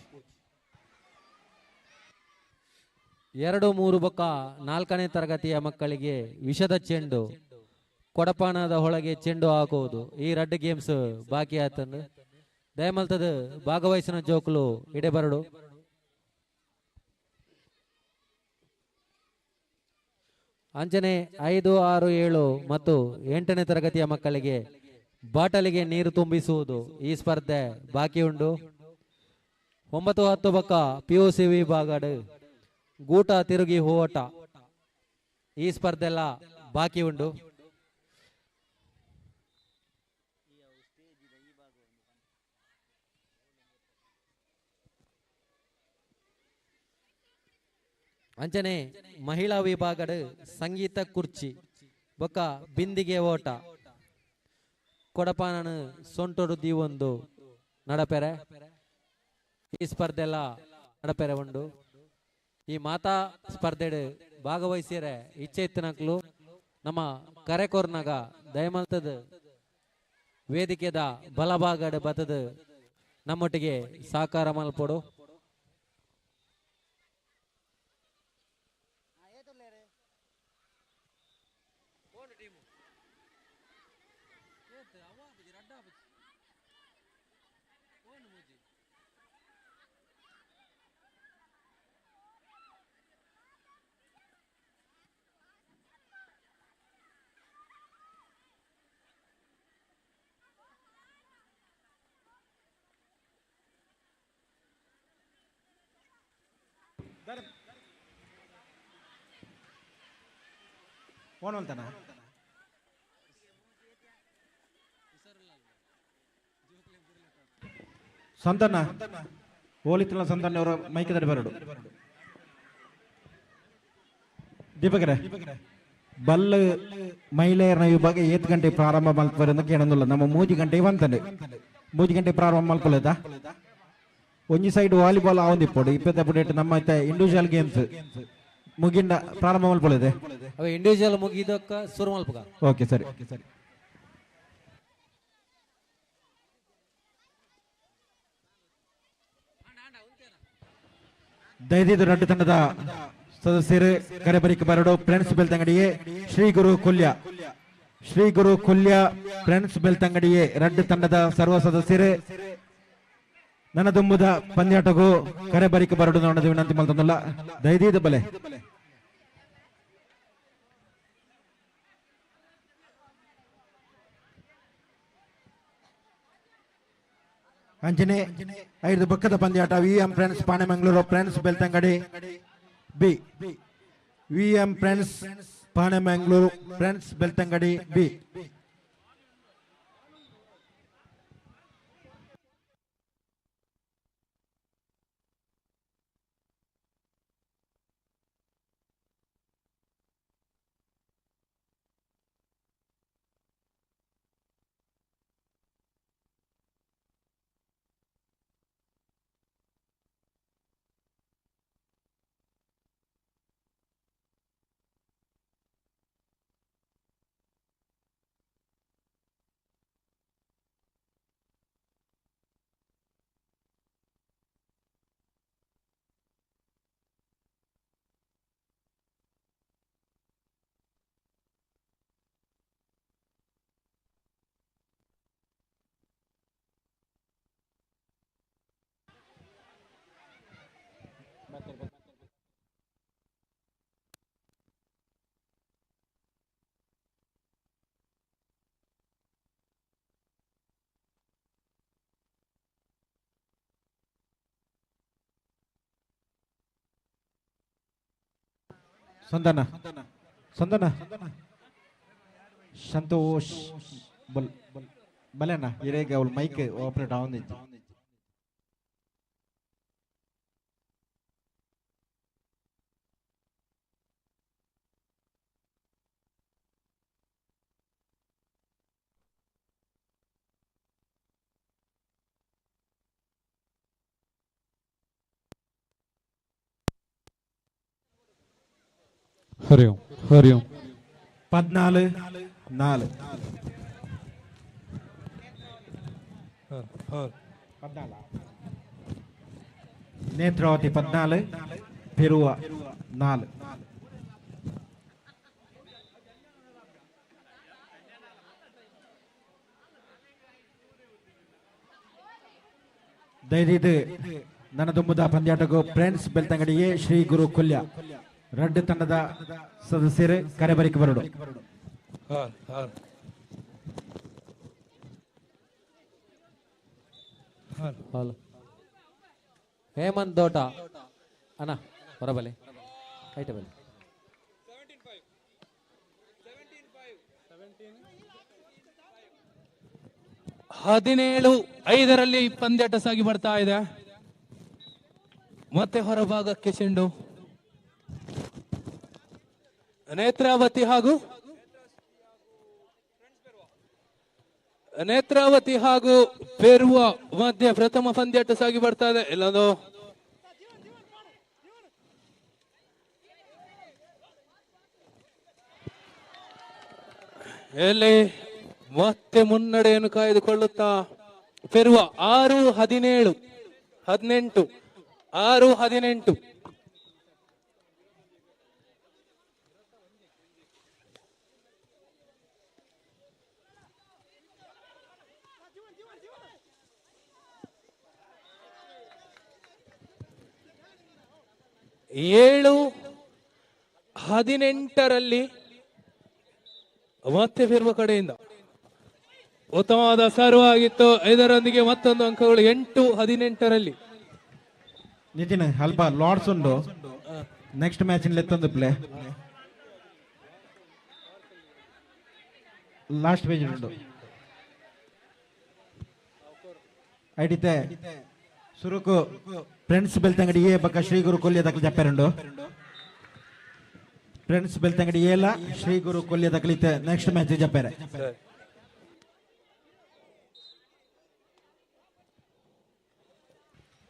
2, 3 ಬೊಕ್ಕ 4ನೇ ತರಗತಿಯ ಮಕ್ಕಳಿಗೆ ವಿಷದ ಚೆಂಡು ಕೊಡಪಾನದ ಒಳಗೆ ಚೆಂಡು ಹಾಕುವುದು ಈ ರಡ್ಡು ಗೇಮ್ಸ್ ಬಾಕಿ ಆತಂದು. ದಯಮಲ್ತದ ಭಾಗವಹಿಸಿನ ಜೋಕುಲು ಇಡೆ ಬರಡು. ಅಂಜನೆ 5, 6, 7 ಮತ್ತು 8ನೇ ತರಗತಿಯ ಮಕ್ಕಳಿಗೆ ಬಾಟಲಿಗೆ ನೀರು ತುಂಬಿಸುವುದು ಈ ಸ್ಪರ್ಧೆ ಬಾಕಿ ಉಂಟು. 9, 10 ಬೊಕ್ಕ PUC ವಿಭಾಗಡ್ ಗೂಟ ತಿರುಗಿ ಹೋಟ ಈ ಸ್ಪರ್ಧೆ ಎಲ್ಲ ಬಾಕಿ ಉಂಟು. ಅಂಚನೆ ಮಹಿಳಾ ವಿಭಾಗಡ್ ಸಂಗೀತ ಕುರ್ಚಿ ಬೊಕ್ಕ ಬಿಂದಿಗೆ ಓಟ ಕೊಡಪಾನನು ಸೊಂಟೊಡು ದೀವೊಂದು ನಡಪೆರೆ ಈ ಸ್ಪರ್ಧೆ ಎಲ್ಲ ನಡಪೆರೆ ಉಂಡು. ಈ ಮಾತಾ ಸ್ಪರ್ಧೆಡ್ ಭಾಗವಹಿಸಿಯರೆ ಇಚ್ಛೆ ಇತ್ತನಕ್ಲು ನಮ್ಮ ಕರೆಕೊರ್ನಾಗ ದಯಮಲ್ತದ ವೇದಿಕೆದ ಬಲಭಾಗಡ್ ಬತದ ನಮ್ಮೊಟ್ಟಿಗೆ ಸಹಕಾರ ಮಲ್ಪೊಡು. ಫೋನ್ ಅಂತಾನ ಸಂತಣ್ಣ ಹೋಲಿತಲ್ಲ ಸಂತಣ್ಣ ಅವರ ಮೈಕದಡಿ ಬರಡು. ದೀಪಕರೇ ಬಲ್ಲು ಮಹಿಳೆಯರ ವಿಭಾಗ 8 ಗಂಟೆ ಪ್ರಾರಂಭ ಮಲ್ಪರೆ ಅಂತ ಕೇಳೋದಿಲ್ಲ. ನಮ್ಮ 3 ಗಂಟೆಗೆ ಬಂತಂಡೆ 3 ಗಂಟೆ ಪ್ರಾರಂಭ ಮಲ್ಪಲೇತಾ ಒಂಜಿ ಸೈಡ್ ವಾಲಿಬಾಲ್ ಆವಂದಿಪ್ಪೋಡು 20 ನಮ್ಮ ಇಂಡಿವಿಜುವಲ್ ಗೇಮ್ಸ್ ಮುಗಿಂಡ ಪ್ರಾರಂಭ ಮಲ್ಪಲೇದೆ. ಅವ ಇಂಡಿವಿಜುವಲ್ ಮುಗಿದಕ್ಕ ಶುರು ಮಲ್ಪಗ. ಓಕೆ ಸರಿ. ದಯದಿದ್ದು ರಡ್ಡು ತಂಡದ ಸದಸ್ಯರು ಕರೆಬರಿಕೆ ಬರಡು. ಫ್ರೆಂಡ್ಸ್ ಬೆಳ್ತಂಗಡಿಯೇ ಶ್ರೀ ಗುರು ಕೊಲ್ಯ, ಶ್ರೀ ಗುರು ಕೊಲ್ಯ ಫ್ರೆಂಡ್ಸ್ ಬೆಳ್ತಂಗಡಿಯೇ ರಡ್ಡು ತಂಡದ ಸರ್ವ ಸದಸ್ಯರು ನನದುಂಬುದ ಪಂದ್ಯಾಟಗೂ ಕರೆಬರಿಕೆ ಬರಡು ನೋಡೋದು ವಿನಂತಿ ಮಲ್ತಂದಲ್ಲ. ದಯದಿದ್ದು ಬಲೆ ಅಂಜನೆ ಐದು ಬಕ್ಕದ ಪಂದ್ಯಾಟ V M friends Panemangalore friends Belthangady B, V M friends Panemangalore friends Belthangady B. Sandana Sandana Santosh ಬಲ್ ಬಲೆಣ್ಣ ಇರೇಗ ಅವಳು ಮೈಕ್ ಆಪರೇಟ್ ಆವಂದಿತ್ತು. ಹರಿ ಓಂ ಹರಿ ಓಂ. 14 4 ನೇತ್ರಾವತಿ 14 ಪೆರುವ 4. ದಯದಿದ್ದು ನನದುಂಬುದ ಪಂದ್ಯಾಟಗೂ ಫ್ರೆಂಡ್ಸ್ ಬೆಳ್ತಂಗಡಿಗೆ ಶ್ರೀ ಗುರು ಕೊಲ್ಯ ರಡ್ಡು ತಂಡದ ಸದಸ್ಯರು ಕರೆಬರಿಕೆ ಬರಡು. ಹೇಮಂತ್ ದೋಟ ಅಣ್ಣ ಹೊರಬಲೆ ಐಟ ಬಲೆ. 17 5ರಲ್ಲಿ ಪಂದ್ಯಾಟ ಸಾಗಿ ಬರ್ತಾ ಇದೆ. ಮತ್ತೆ ಹೊರಭಾಗಕ್ಕೆ ಚೆಂಡು. ನೇತ್ರಾವತಿ ಹಾಗೂ ಪೆರುವ ಮಧ್ಯೆ ಪ್ರಥಮ ಪಂದ್ಯಾಟ ಸಾಗಿ ಬರ್ತಾ ಇದೆ. ಇಲ್ಲೊಂದು ಎಲ್ಲಿ ಮತ್ತೆ ಮುನ್ನಡೆಯನ್ನು ಕಾಯ್ದುಕೊಳ್ಳುತ್ತಾ ಪೆರುವ 6-17 18 6-18. 7 18ರಲ್ಲಿ ಮತ್ತೆ ಪೆರುವ ಕಡೆಯಿಂದ ಉತ್ತಮವಾದ ಸರ್ವ್ ಆಗಿತ್ತು. ಇದರೊಂದಿಗೆ ಮತ್ತೊಂದು ಅಂಕಗಳು 8-18ರಲ್ಲಿ. ನಿತಿನ್ ಅಲ್ಪ ಲಾರ್ಡ್ಸ್ ಉಂಟು ನೆಕ್ಸ್ಟ್ ಮ್ಯಾಚ್ ಎತ್ತೊಂದು ಪ್ಲೇ ಲಾಸ್ಟ್ ಪೇಜ್ ಉಂಟು ಐಡಿತೆ ಸುರುಕು ಫ್ರೆಂಡ್ಸ್ ಬೆಳ್ತಂಗಡಿ ಎ ಬಕ್ಕ ಶ್ರೀ ಗುರು ಕೊಲ್ಯ ದಕ್ಕಲು ಜಪ್ಪೆರುಂಡು. ಫ್ರೆಂಡ್ಸ್ ಬೆಳ್ತಂಗಡಿ ಏಲ ಶ್ರೀ ಗುರು ಕೊಲ್ಯದ ಕಲಿತ ನೆಕ್ಸ್ಟ್ ಮ್ಯಾಚ್ ಜಪ್ಪೇರೆ.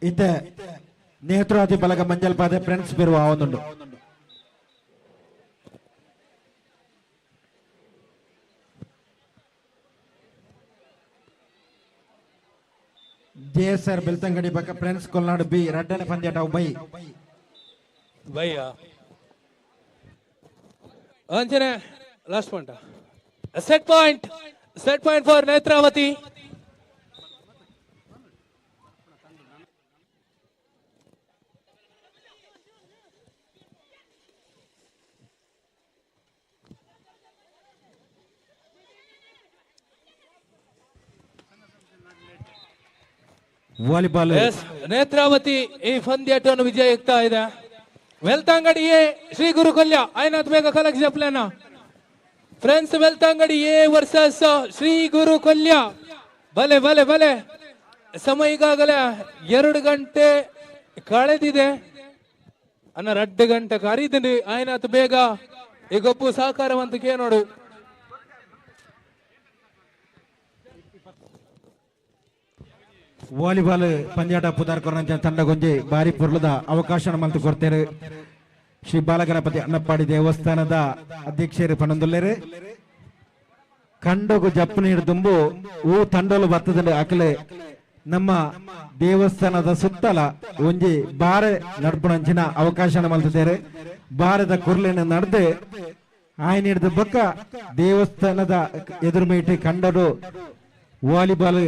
ಇತ್ತೆ ನೇತ್ರಾವತಿ ಬಲಗ ಮಂಜಲ್ಪಾದೆ ಫ್ರೆಂಡ್ಸ್ ಬಿರುವ ಒಂದುಂಡು. ಜೆಎಸ್ಆರ್ ಬೆಳ್ತಂಗಡಿ ಬಕ ಫ್ರೆಂಡ್ಸ್ ಕೊಲ್ನಾಡು ಬಿ ರಡ್ಡನೆ ಪಂದ್ಯಾಟ ಬೈ ಬೈಯ ಅಂಚನೆ last point set point, set point for Netravati. Volleyball Netravati ಈ ಪಂದ್ಯಾಟವನ್ನು ವಿಜಯ ಇದೆ. ವೆಲ್ತಂಗಡಿ ಎ ಶ್ರೀ ಗುರು ಕೊಲ್ಯ ಐನಾಥ್ ಬೇಗ ಕಲಕ್ ಜಪ್ಲೇನ. Friends Belthangady A versus Shri Guru Kolya. ಬಲೆ ಬಲೆ ಬಲೆ, ಸಮಯ ಈಗಾಗಲೇ 2 ಗಂಟೆ ಕಳೆದಿದೆ. ಅನ್ನ 2 ಗಂಟೆ ಕರೀತೀನಿ ಐನಾಥ್ ಬೇಗ ಈ ಗೊಪ್ಪು ಸಹಕಾರವಂತ ನೋಡು. ವಾಲಿಬಾಲ್ ಪಂದ್ಯಾಟ ಪುದಾರ್ ಕೊರಂಜ ತಂಡಗೊಂಜಿ ಬಾರಿ ಪೊರ್ಲದ ಅವಕಾಶ ಮಲ್ತು ಕೊಡ್ತೇನೆ. ಶ್ರೀ ಬಾಲಗಣಪತಿ ಅಣ್ಣಪ್ಪಾಡಿ ದೇವಸ್ಥಾನದ ಅಧ್ಯಕ್ಷರು ಪಣಂದುಲ್ಲೇರು ಕಂಡಗು ಜಪ್ಪು ನೀರು ದುಂಬು ಊ ತಂಡೋಲು ಬರ್ತದಂಡು ಅಕಲೆ ನಮ್ಮ ದೇವಸ್ಥಾನದ ಸುತ್ತಲ ಒಂಜಿ ಬಾರೆ ನಡ್ಪುನಂಚಿನ ಅವಕಾಶ ಮಲ್ತಿದ್ದಾರೆ. ಬಾರದ ಕುರ್ಲೆನ ನಡೆದು ಆಯ್ನ ಹಿಡಿದ ಬಕ್ಕ ದೇವಸ್ಥಾನದ ಎದುರು ಕಂಡರು ವಾಲಿಬಾಲ್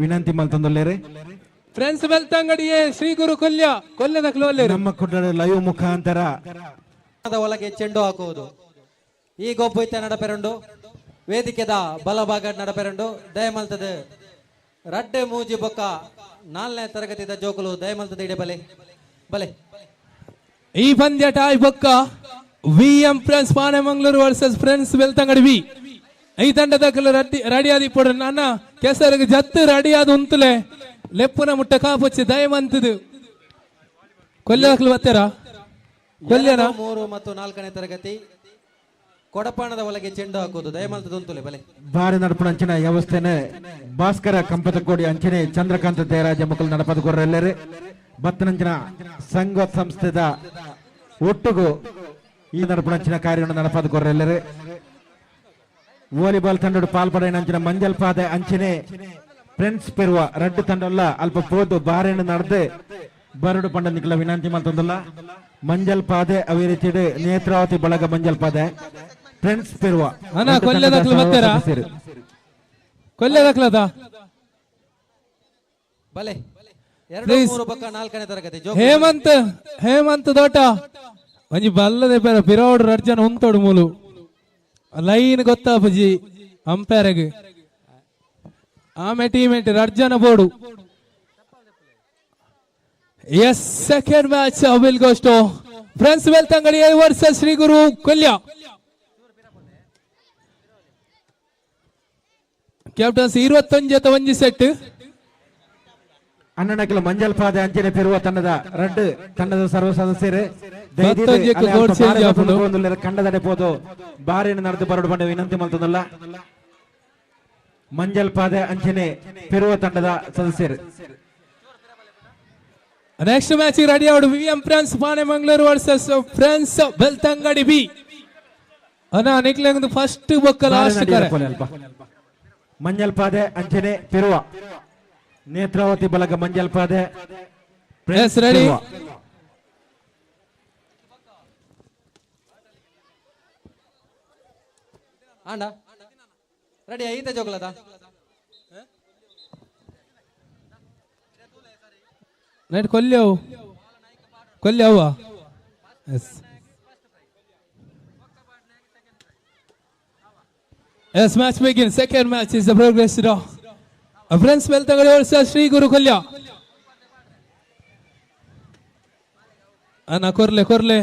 ವಿನಂತಿ ಮಲ್ತಂದುಲ್ಲೇರು. ಫ್ರೆಂಡ್ಸ್ ಬೆಳ್ತಂಗಡಿಯೇ ಶ್ರೀ ಗುರು ಕೊಲ್ಯ ಕೊಲ್ಯದ ನಮ್ಮ ಕುಡ್ಡ ಲೈವ್ ಮುಖಾಂತರ ಒಳಗೆ ಚೆಂಡು ಹಾಕುವುದು. ಈ ಗೊಬ್ಬು ಇತ್ತ ನಡಪೆರಂಡು ವೇದಿಕೆದ ಬಲಭಾಗ ನಡಪೆರಂಡು ದಯಮಲ್ತದ ರಡ್ಡೆ ಮೂಜಿ ಬೊಕ್ಕ 4ನೇ ತರಗತಿದ ಜೋಕುಲು ದಯಮಲ್ತದ ಇಡೆ ಬಲೆ ಬಲೆ. ಈ ಪಂದ್ಯ ಟಾಯ್ ಬೊಕ್ಕ V M friends Panemangalore versus friends Belthangady B. ಈ ತಂಡದ ರೆಡಿ ಆದಿ ಪೊಡ ನನ್ನ ಕೆಸರಿಗೆ ಜತ್ತು ರೆಡಿ ಆದ ಉಂತುಲೆ ಲೆಪ್ಪುನ ಮುಟ್ಟ ಕಾಪೊಚ್ಚಿ ದಯಮಂತದು ಕೊಲ್ಯದಾಕ್ಲು ಬರ್ತಾರ ಕೊಲ್ಯನ 3 ಮತ್ತು 4ನೇ ತರಗತಿ ಕೊಡಪಾಣದ ಒಳಗೆ ಚೆಂಡು ಹಾಕುವುದು ದಯಮಲ್ತದ ಉಂತುಲೆ ಬಲೆ. ಬಾರಿ ನಡಪುನ ಅಂಚಿನ ವ್ಯವಸ್ಥೆನೆ ಭಾಸ್ಕರ ಕಂಪತಕೋಡಿ ಅಂಚನೆ ಚಂದ್ರಕಾಂತ ಜಯರಾಜ ಮಕ್ಕಳು ನಡಪದ ಕೊರ್ರೆಲ್ಲರೆ ಬತ್ತನಂಚಿನ ಸಂಘ ಸಂಸ್ಥೆದ ಒಟ್ಟುಗು ಈ ನಡಪುನ ಅಂಚಿನ ಕಾರ್ಯವನ್ನು ನಡಪದ ಕೊರ್ರೆಲ್ಲರೆ. ವಾಲಿಬಾಲ್ ತಂಡೋಡು ಪಾಲ್ಪಡೆಯಂಚಿನ ಮಂಜಲ್ಪಾದೆ ಅಂಚನೆ ಫ್ರೆಂಡ್ಸ್ ಪೆರುವ ರಡ್ಡು ತಂಡಲ್ಲ ಅಲ್ಪ ಪೋದು ಬಾರೆಯನ್ನು ನಡೆದು ಬರಡು ಪಂಡ ನಿಕ್ಲ ವಿನಂತಿ ಮಲ್ತಂದಲ್ಲ. ಮಂಜಲ್ಪಾದೆ ಅವೇ ರೀತಿ ನೇತ್ರಾವತಿ ಬಳಗ ಮಂಜಲ್ಪಾದೆ ಫ್ರೆಂಡ್ಸ್ ಪೆರುವ ಬಲೆ 2 3 ಬಕ್ಕ 4ನೇ ತರಗತಿ ಹೇಮಂತ್ ಹೇಮಂತ್ ದೋಟ ಒಂಜಿ ಬಲ್ಲದೆ ಪೇರ ಪಿರೋಡು ರಡ್ಜನ ಉಂತೋಡು ಮೂಲು ಲೈನ್ ಗೊತ್ತಾಪುಜಿ ಅಂಪೈರ್ಗ್ ಆಮೆ teammate ರಡ್ಜನ board. Yes, second match will goes to friends Belthangady versus Shri Guru Kolya. Captains 21 set. ಅಣ್ಣನಕಲ ಮಂಜಲ್ಪಾದೆ ಅಂಚನೆ ಪೆರುವ ತಂಡದ ರಡ್ಡು ತಂಡದ ಸರ್ವ ಸದಸ್ಯರು ಕಂಡದಡೆ ಪೋದು ಬಾರಿನ ನಡೆದು ಬರಡು ಬಂಡ ವಿನಂತಿ ಮಲ್ತದಲ್ಲ. ಮಂಜಲ್ಪಾದೆ ಅಂಚನೆ ಪೆರುವ ತಂಡದ ಸದಸ್ಯರು. ನೆಕ್ಸ್ಟ್ ಮ್ಯಾಚ್ ರೆಡಿ ಆವಡು V M friends Panemangalore versus friends Belthangady B. ಅಣ್ಣ ನಿಕ್ಲೆಂಗ್ ಫಸ್ಟ್ ಬೊಕ್ಕ ಲಾಸ್ಟ್ ಕರೆ ಮಂಜಲ್ಪಾದೆ ಅಂಚನೆ ಪೆರುವ ನೇತ್ರಾವತಿ ಬಲಗ ಮಂಜಲ್ಪಾದೆ ರೆಡಿ. ಆಂಡ ರೆಡಿ ಐತೆ ಜೋಗ್ಲದ night ಕೊಲ್ಯವು ಕೊಲ್ಯವ. Yes yes, match begin. Second match is the progress. Friends Belthangady versus Shri Guru Kolya. ಅಣ್ಣ ಕೊರ್ಲೆ ಕೊರ್ಲೆ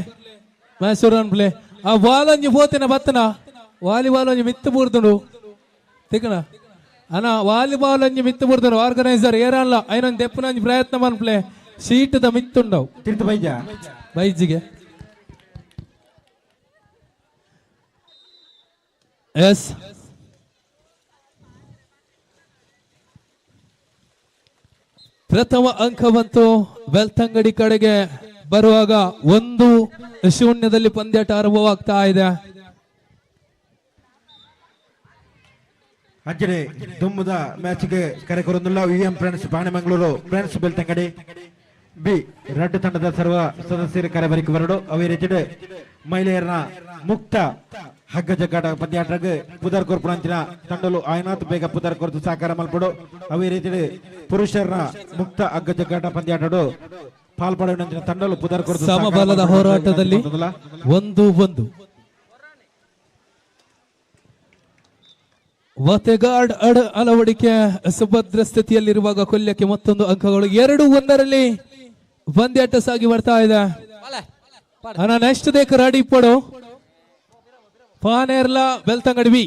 match ಶುರು play. ಆ ಬಾಲ್ ಒಂಜಿ ಪೋತಿನ ಬತ್ತನ ವಾಲಿಬಾಲ್ ಒಂಜಿ ಮಿತ್ತು ಬೂರ್ದುಂಡು ತಿಕ್ಕಣ ಅಣ್ಣ ವಾಲಿಬಾಲ್ ಒಂಜಿ ಮಿತ್ತು ಬೂರ್ದುಂಡು. ಆರ್ಗನೈಸರ್ ಏರಲ್ಲ ಐನೊಂದು ದೆಪ್ಪುನ ಒಂಜಿ ಪ್ರಯತ್ನ ಮನ್ಪ್ಲೆ ಶೀಟದ ಮಿತ್ತುಂಡವು ತಿರ್ತು ಬೈಜ ಬೈಜಿಗೆ. ಎಸ್, ಪ್ರಥಮ ಅಂಕ ಬಂತು ಬೆಳ್ತಂಗಡಿ ಕಡೆಗೆ. ಬರುವಾಗ 1-0 ಪಂದ್ಯಾಟ ಆರಂಭವಾಗ್ತಾ ಇದೆ. ಅಂಚನೆ ದುಮ್ಮದ ಮ್ಯಾಚ್ಗೆ ಕರೆ ಕೊರೊಂದುಲ್ಲ VM friends Panemangalore friends Belthangady B ರಡ್ಡು ತಂಡದ ಸರ್ವ ಸದಸ್ಯರು ಕರೆ ಬರಿಕು ಬರಡು. ಅವೇ ರೀತಿ ಮಹಿಳೆಯರನ್ನ ಮುಕ್ತ ಹಗ್ಗ ಜಗ್ಗಾಟ ಪಂದ್ಯಾಟಗ್ ಪುದರ್ ಕೊರ್ಪುಣಂಚಿನ ತಂಡಲು ಆಯ್ನಾಥ್ ಬೇಗ ಪುದರ್ ಕೊರತು ಸಾಕಾರ ಮಲ್ಪಡು. ಅವೇ ರೀತಿ ಪುರುಷರನ್ನ ಮುಕ್ತ ಹಗ್ಗ ಜಗ್ಗಾಟ ಪಂದ್ಯಾಟಡು ಪಾಲ್ಪಡುವಂಚಿನ ತಂಡಲು ಪುದರ್ ಕೊರತು ಸಮಬಲದ ಹೋರಾಟದಲ್ಲಿ 1-1. ವತೆಗಾರ್ಡ್ ಅಳವಡಿಕೆ ಸುಭದ್ರ ಸ್ಥಿತಿಯಲ್ಲಿರುವಾಗ ಕೊಲ್ಯಕ್ಕೆ ಮತ್ತೊಂದು ಅಂಕಗಳು. 2-1 ಪಂದ್ಯಾಟ ಸಾಗಿ ಬರ್ತಾ ಇದೆ. ನೆಕ್ಸ್ಟ್ ದೇಕ ರೆಡಿ ಪಡು ಪಾನೇರ್ಲಾ ಬೆಳ್ತಂಗಡಿ ಬಿ.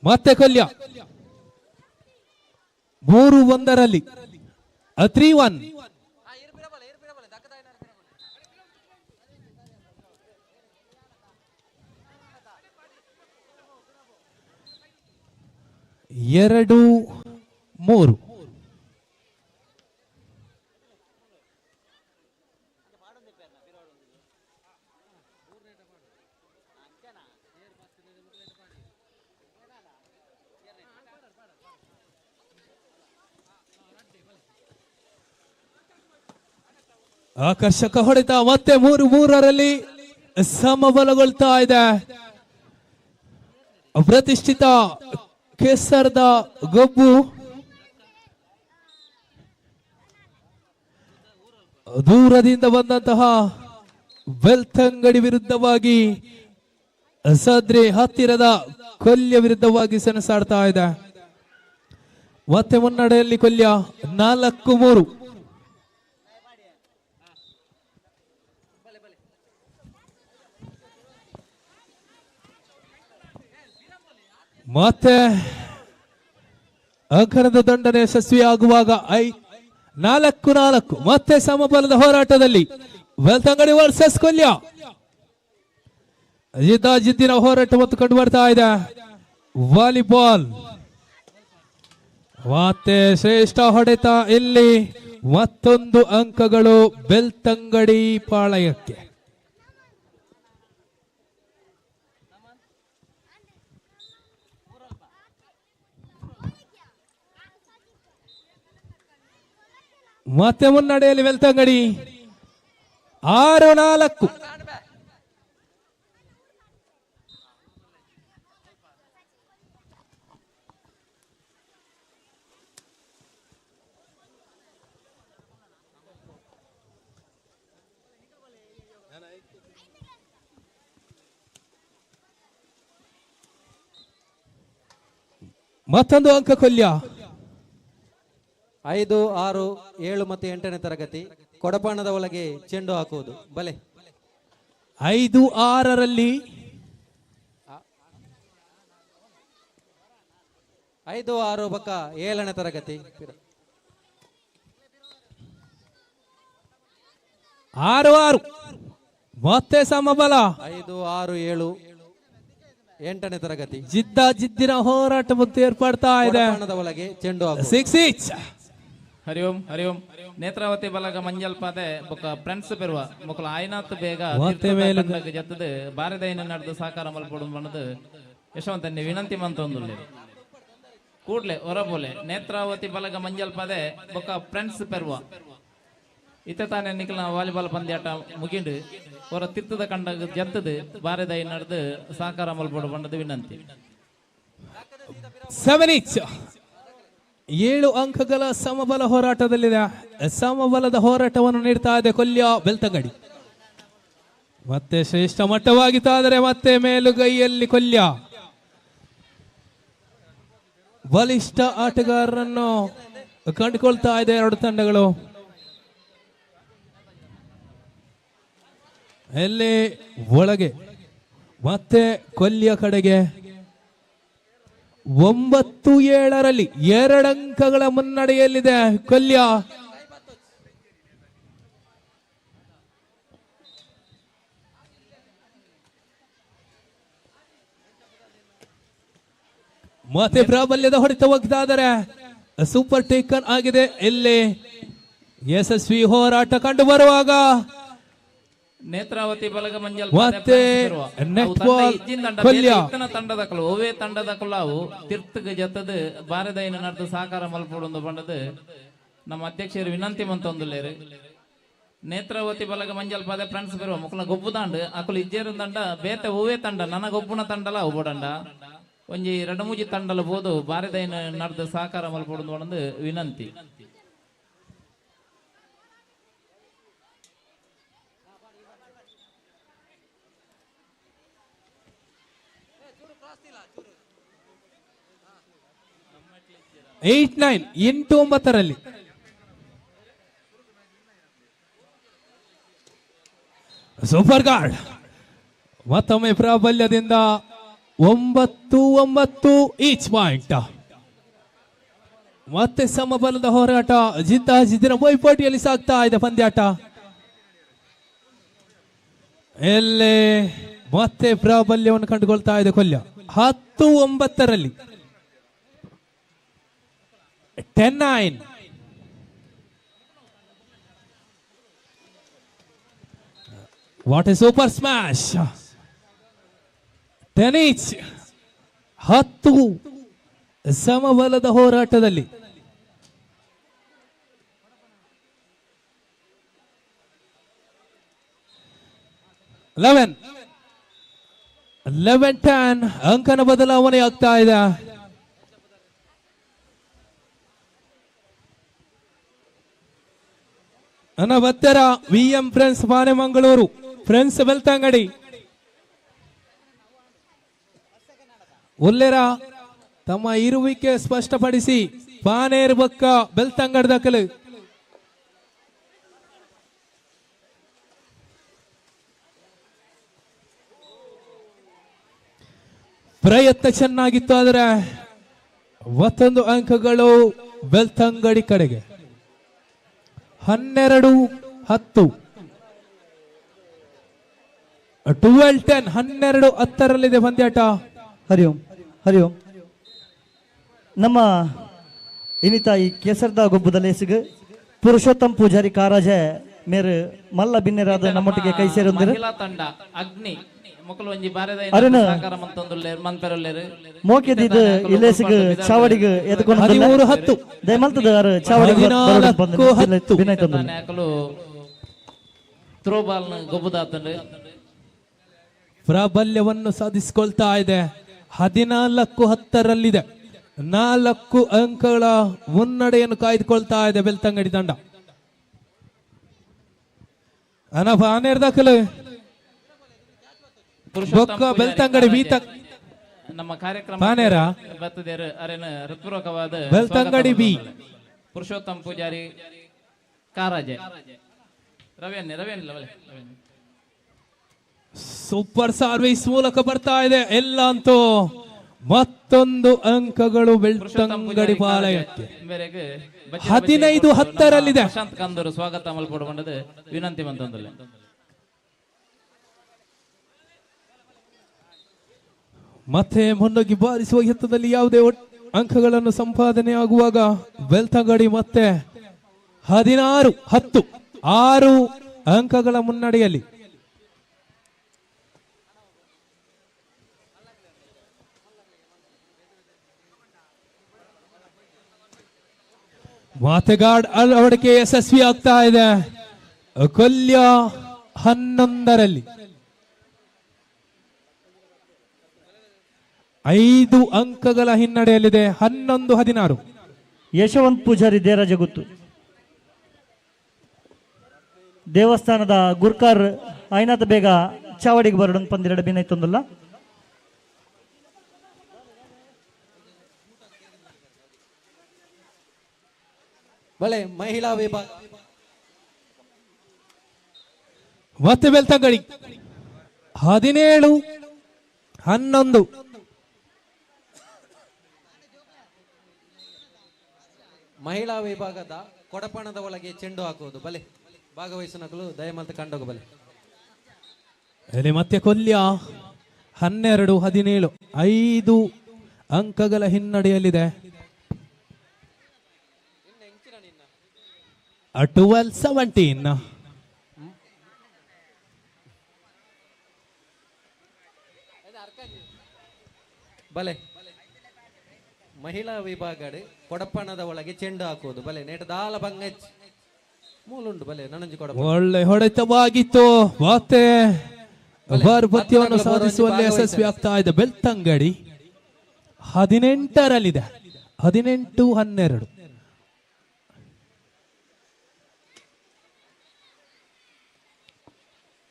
ಮತ್ತೆ ಕೊಲ್ಯ 3-1 3-1. 2-3. ಆಕರ್ಷಕ ಹೊಡೆತ ಮತ್ತೆ 3-3 ಸಮಬಲಗೊಳ್ತಾ ಇದೆ. ಪ್ರತಿಷ್ಠಿತ ಕೇಸರದ ಗೊಬ್ಬು ದೂರದಿಂದ ಬಂದಂತಹ ಬೆಳ್ತಂಗಡಿ ವಿರುದ್ಧವಾಗಿ ಸದ್ರಿ ಹತ್ತಿರದ ಕೊಲ್ಯ ವಿರುದ್ಧವಾಗಿ ಸೆಣಸಾಡ್ತಾ ಇದೆ. ಮತ್ತೆ ಮುನ್ನಡೆಯಲ್ಲಿ ಕೊಲ್ಯ 4-3. ಮತ್ತೆ ಅಂಕಣದ ದಂಡನೆ ಯಶಸ್ವಿಯಾಗುವಾಗ 4-4. ಮತ್ತೆ ಸಮಬಲದ ಹೋರಾಟದಲ್ಲಿ ಬೆಳ್ತಂಗಡಿ ವರ್ಸಸ್ ಕೊಲ್ಯ ಜಿದ್ದಾಜಿದ್ದಿನ ಹೋರಾಟ ಮತ್ತು ಕಂಡು ಬರ್ತಾ ಇದೆ. ವಾಲಿಬಾಲ್ ಮತ್ತೆ ಶ್ರೇಷ್ಠ ಹೊಡೆತ ಇಲ್ಲಿ ಮತ್ತೊಂದು ಅಂಕಗಳು ಬೆಳ್ತಂಗಡಿ ಪಾಳಯಕ್ಕೆ. ಮತ್ತೆ ಮುನ್ನಡೆಯಲ್ಲಿ ಬೆಳ್ತಂಗಡಿ 6-4. ಮತ್ತೊಂದು ಅಂಕ ಕೊಲ್ಯ. 5, 6, 7 ಮತ್ತು 8ನೇ ತರಗತಿ ಕೊಡಪಾನದ ಒಳಗೆ ಚೆಂಡು ಹಾಕುವುದು. ಬಲೆ 5, 6ರಲ್ಲಿ 5, 6 ಬಕ್ಕ 7ನೇ ತರಗತಿ 6, 6 ಮತ್ತೆ ಸಮಬಲ. 5, 6, 7 8ನೇ ತರಗತಿ ಜಿದ್ದ ಜಿದ್ದಿನ ಹೋರಾಟ ಮತ್ತು ಏರ್ಪಡ್ತಾ ಇದೆ. ಒಳಗೆ ಚೆಂಡು 6. ಹರಿ ಓಂ ಹರಿ ಓಂ. ನೇತ್ರಾವತಿ ಬಲಗ ಮಂಜಲ್ಪಾದೆ ಬೊಕ ಫ್ರೆಂಡ್ಸ್ ಪೆರುವ ಮೊಕಲ ಆಯ್ನಾತ್ ಬೇಗ ಜತ್ತದ ಬಾರದೈನ ನಡೆದು ಸಾಕಾರ ಮಲ್ಪೊಡು ಬಣ್ಣದ ಯಶವಂತನ್ನೇ ವಿನಂತಿ ಮಂತೊಂದುಲ್ಲೆ ಕೂಡ್ಲೆ ಹೊರಬೋಲೆ ನೇತ್ರಾವತಿ ಬಲಗ ಮಂಜಲ್ಪಾದೆ ಬೊಕ ಫ್ರೆಂಡ್ಸ್ ಪೆರುವ ಇತ್ತೆ ತಾನೇ ನಿಖಲ ವಾಲಿಬಾಲ್ ಪಂದ್ಯಾಟ ಮುಗಿಂಡು ಹೊರ ತಿರ್ತದ ಕಂಡ ಜತ್ತದ ಬಾರದೈ ನಡೆದು ಸಾಕಾರ ಮಲ್ಪೊಡು ಬಣ್ಣದ ವಿನಂತಿ. 7 7 ಅಂಕಗಳ ಸಮಬಲ ಹೋರಾಟದಲ್ಲಿದೆ. ಸಮಬಲದ ಹೋರಾಟವನ್ನು ನೀಡ್ತಾ ಇದೆ ಕೊಲ್ಯ ಬೆಳ್ತಂಗಡಿ. ಮತ್ತೆ ಶ್ರೇಷ್ಠ ಮಟ್ಟವಾಗಿತ್ತಾದರೆ ಮತ್ತೆ ಮೇಲುಗೈಯಲ್ಲಿ ಕೊಲ್ಯ. ಬಲಿಷ್ಠ ಆಟಗಾರರನ್ನು ಕಂಡುಕೊಳ್ತಾ ಇದೆ ಎರಡು ತಂಡಗಳು. ಎಲ್ಲಿ ಒಳಗೆ ಮತ್ತೆ ಕೊಲ್ಯ ಕಡೆಗೆ 9-7 2 ಅಂಕಗಳ ಮುನ್ನಡೆಯಲ್ಲಿದೆ ಕೊಲ್ಯ. ಮತ್ತೆ ಪ್ರಾಬಲ್ಯದ ಹೊಡೆತ ಒಗ್ದಾದರೆ ಸೂಪರ್ ಟೇಕನ್ ಆಗಿದೆ. ಇಲ್ಲಿ ಯಶಸ್ವಿ ಹೋರಾಟ ಕಂಡು ಬರುವಾಗ ನೇತ್ರಾವತಿ ಬಲಗ ಮಂಜಲ್ ಮತ್ತೆ ನೆಟ್ ಬಾಲ್ ಕೊಲ್ಯ. ತಂಡದ ಒವೇ ತಂಡದ ಕುಲಾವು ತಿರ್ತಗ ಜತದ ಬಾರದೈನ ನಡೆದು ಸಹಕಾರ ಮಲ್ಪೊಡೊಂದು ಬಂಡದು ನಮ್ಮ ಅಧ್ಯಕ್ಷರು ವಿನಂತಿ ಮಂತೊಂದುಲ್ಲೇರು. ನೇತ್ರಾವತಿ ಬಲಗ ಮಂಜಲ್ ಪದ ಫ್ರೆಂಡ್ಸ್ ಬರುವ ಮುಕ್ಕಲ ಗೊಬ್ಬು ದಾಂಡ್ ಅಕುಲು ಇಜ್ಜೇರು ದಂಡ ಬೇತೆ ಒವೇ ತಂಡ ನನ್ನ ಗೊಬ್ಬುನ ತಂಡಲ ಒಬ್ಬಡಂಡ ಒಂಜಿ ಎರಡು ಮೂಜಿ ತಂಡಲ ಬೋದು ಬಾರದೈನ ನಡೆದು ಸಹಕಾರ ಮಲ್ಪೊಡೊಂದು ಬಂಡದು ವಿನಂತಿ. ಏಟ್ ನೈನ್ 8-9ರಲ್ಲಿ ಸೂಪರ್ ಗಾರ್ಡ್ ಮತ್ತೊಮ್ಮೆ ಪ್ರಾಬಲ್ಯದಿಂದ 9-9 ಈಚ್ ಪಾಯಿಂಟ್. ಮತ್ತೆ ಸಮಬಲದ ಹೋರಾಟ ಜಿದ್ದಾಜಿದ್ದಿನ ಪೈಪೋಟಿಯಲ್ಲಿ ಸಾಗ್ತಾ ಇದೆ ಪಂದ್ಯಾಟ. ಎಲ್ಲೇ ಮತ್ತೆ ಪ್ರಾಬಲ್ಯವನ್ನು ಕಂಡುಕೊಳ್ತಾ ಇದೆ Kolya. 10-9ರಲ್ಲಿ 10-9. What a super smash. 10 each. 10 ಸಮಬಲದ ಹೋರಾಟದಲ್ಲಿ 11 11-10 ಅಂಕನ ಬದಲಾವಣೆ ಆಗ್ತಾ ಇದೆ. ನನ್ನ ಬತ್ತರ VM friends Panemangalore friends Belthangady ಉಲ್ಲೇರ ತಮ್ಮ ಇರುವಿಕೆ ಸ್ಪಷ್ಟಪಡಿಸಿ ಪಾನೇರ್ ಬಕ್ಕ ಬೆಳ್ತಂಗಡಿ ದಾಖಲು. ಪ್ರಯತ್ನ ಚೆನ್ನಾಗಿತ್ತು, ಆದರೆ ಮತ್ತೊಂದು ಅಂಕಗಳು ಬೆಳ್ತಂಗಡಿ ಕಡೆಗೆ. 12-10 12-10 12-10ರಲ್ಲಿದೆ ಪಂದ್ಯಾಟ. ಹರಿ ಓಂ ಹರಿ ಓಂ. ನಮ್ಮ ಇನ್ನಿತ ಈ ಕೇಸರ್ದ ಗೊಬ್ಬದ ಲೇಸಿಗೆ ಪುರುಷೋತ್ತಮ್ ಪೂಜಾರಿ ಕಾರಾಜೆ ಮೇರು ಮಲ್ಲ ಬಿನ್ನೆರಾದ ನಮ್ಮೊಟ್ಟಿಗೆ ಕೈ ಸೇರೊಂದಿರು. ಮಹಿಳಾ ತಂಡ ಅಗ್ನಿ ಮೊಕಲು ಒಂಜಿ ಬಾರೆದ ಸಹಕಾರ ಮಂತೊಂದುಲ್ಲೇರು ಮನ್ಪೆರೊಲ್ಲೇರು ಮೋಕೆದಿದ್ ಇಲೇಸಿಗೆ ಚಾವಡಿಗೆ ಎದ್ಕೊಂಡು 13-10 ದಯಮಲ್ತದ ಆರು ಚಾವಡಿಗೆ 14-10 ಬಿನೈತೊಂದುಲ್ಲೆ. ಅಕಲು ಥ್ರೋ ಬಾಲ್ ಗೊಬ್ಬುದಾತಂಡು ಪ್ರಾಬಲ್ಯವನ್ನು ಸಾಧಿಸಿಕೊಳ್ತಾ ಇದೆ. 14-10ರಲ್ಲಿದೆ. 4 ಅಂಕಗಳ ಮುನ್ನಡೆಯನ್ನು ಕಾಯ್ದುಕೊಳ್ತಾ ಇದೆ ಬೆಳ್ತಂಗಡಿ ತಂಡ. ಅನಫ ಆನೇರ್ ದಾಖಲು ಬೊಕ್ಕ ಬೆಳ್ತಂಗಡಿ ಬೀತ ನಮ್ಮ ಕಾರ್ಯಕ್ರಮ ಪಾನೇರ ಬತ್ತದೇರು ಅರೆನ ಹೃತ್ಪೂರ್ವಕವಾದ ಬೆಳ್ತಂಗಡಿ ಬಿ ಪುರುಷೋತ್ತಮ್ ಪೂಜಾರಿ ಕಾರಾಜೆ ರವಿಯನ್ನೇ ರವಿಯನ್ನಿಲ್ಲ ಸೂಪರ್ ಸರ್ವಿಸ್ ಮೂಲಕ ಬರ್ತಾ ಇದೆ. ಎಲ್ಲ ಅಂತೂ ಮತ್ತೊಂದು ಅಂಕಗಳು ಬೆಳ್ತಂಗಡಿ ಪಾಳಯಕ್ಕೆ. 15-10ರಲ್ಲಿದೆ. ಪ್ರಶಾಂತ್ ಕಂದೂರು ಸ್ವಾಗತ ಮಲ್ಪೊಡು ವಿನಂತಿ ಮಂತೊಂದುಲ್ಲೆ. ಮತ್ತೆ ಮುನ್ನುಗ್ಗಿ ಬಾರಿಸುವ ಯತ್ನದಲ್ಲಿ ಯಾವುದೇ ಅಂಕಗಳನ್ನು ಸಂಪಾದನೆ ಆಗುವಾಗ ಬೆಳ್ತಂಗಡಿ ಮತ್ತೆ 16-10 6 ಅಂಕಗಳ ಮುನ್ನಡೆಯಲ್ಲಿ. ಮಾತೆಗಾರ್ಡ್ ಅಳವಡಿಕೆ ಯಶಸ್ವಿ ಆಗ್ತಾ ಇದೆ. ಕೊಲ್ಯ 11ರಲ್ಲಿ 5 ಅಂಕಗಳ ಹಿನ್ನಡೆಯಲ್ಲಿದೆ. 11-16. ಯಶವಂತ್ ಪೂಜಾರಿ ದೇರಾಜಗುತ್ತು ದೇವಸ್ಥಾನದ ಗುರ್ಕಾರ್ ಐನಾಥ ಬೇಗ ಚಾವಡಿಗೆ ಬರೋಣ ಪಂದಿರಡು ಬಿನೈತೊಂದಲ್ಲ. ಬಲೆ ಮಹಿಳಾ ವಿಭಾಗ ಮತ್ತೆ ಬೆಳ್ತಂಗಡಿ 17-11. ಮಹಿಳಾ ವಿಭಾಗದ ಕೊಡಪಣದ ಒಳಗೆ ಚೆಂಡು ಹಾಕುವುದು ಬಲೆ ಭಾಗವಹಿಸುವ ದಯಮಲ್ತ ಕಂಡೋಗ ಬಲೆ. ಇಲ್ಲಿ ಮತ್ತೆ ಕೊಲ್ಯ 12-17 5 ಅಂಕಗಳ ಹಿನ್ನಡೆಯಲ್ಲಿದೆ. 12-17. ಬಲೆ ಮಹಿಳಾ ವಿಭಾಗಡೆ ಕೊಡಪ್ಪಣದ ಒಳಗೆ ಚೆಂಡು ಹಾಕುವುದು ಬಲೆ ನೇಟ ದಾಲ ಬಂಗಚ್ ಮೂಲುಂಡು ಬಲೆ ನನಂಜಿ ಕೊಡಪ್ಪ. ಒಳ್ಳೆ ಹೊಡೆತವಾಗಿತ್ತು, ಮತ್ತೆ ಪತ್ಯವನ್ನು ಸಾಧಿಸುವಲ್ಲಿ ಯಶಸ್ವಿ ಆಗ್ತಾ ಇದೆ ಬೆಳ್ತಂಗಡಿ. 18ರಲ್ಲಿದೆ, 18-12.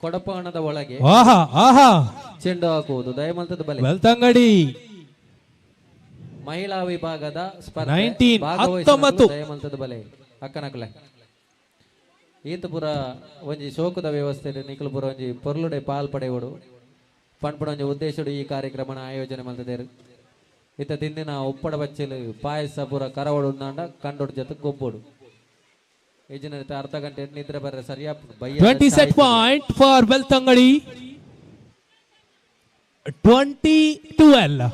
ಕೊಡಪಾಣದ ಒಳಗೆ ಆಹಾ ಆಹಾ ಚೆಂಡು ಹಾಕುವುದು ದಯಮಲ್ತದ ಬಲೆ ಬೆಳ್ತಂಗಡಿ. ಮಹಿಳಾ ವಿಭಾಗದ ಸ್ಪರ್ಧೆ 19. ದಯಮಲ್ತದ ಬಲೆ ಅಕ್ಕನಕುಲೆ ಈತಪುರ ಒಂಜಿ ಶೋಕದ ವ್ಯವಸ್ಥೆ ನಿಖಲಪುರ ಒಂಜಿ ಪೊರ್ಲುಡೆ ಪಾಲ್ ಪಡೆಯೋಡು ಪಣ್ಪುಡ ಒಂಜಿ ಉದ್ದೇಶಡು ಈ ಕಾರ್ಯಕ್ರಮನ ಆಯೋಜನೆ ಮಲ್ತದೇರು. ಇತ್ತ ತಿಂದಿನ ಉಪ್ಪಡ ಬಚ್ಚಲು ಪಾಯಸ ಪುರ ಕರವಡು ನಾಂಡ ಕಂಡೋಡು ಜೊತೆ ಗೊಬ್ಬೋಡು ಈಜಿನ ಅರ್ಧ ಗಂಟೆ ನಿದ್ರೆ ಬರ್ರೆ ಸರಿಯಾ. 20 set point for Belthangady. 20-12.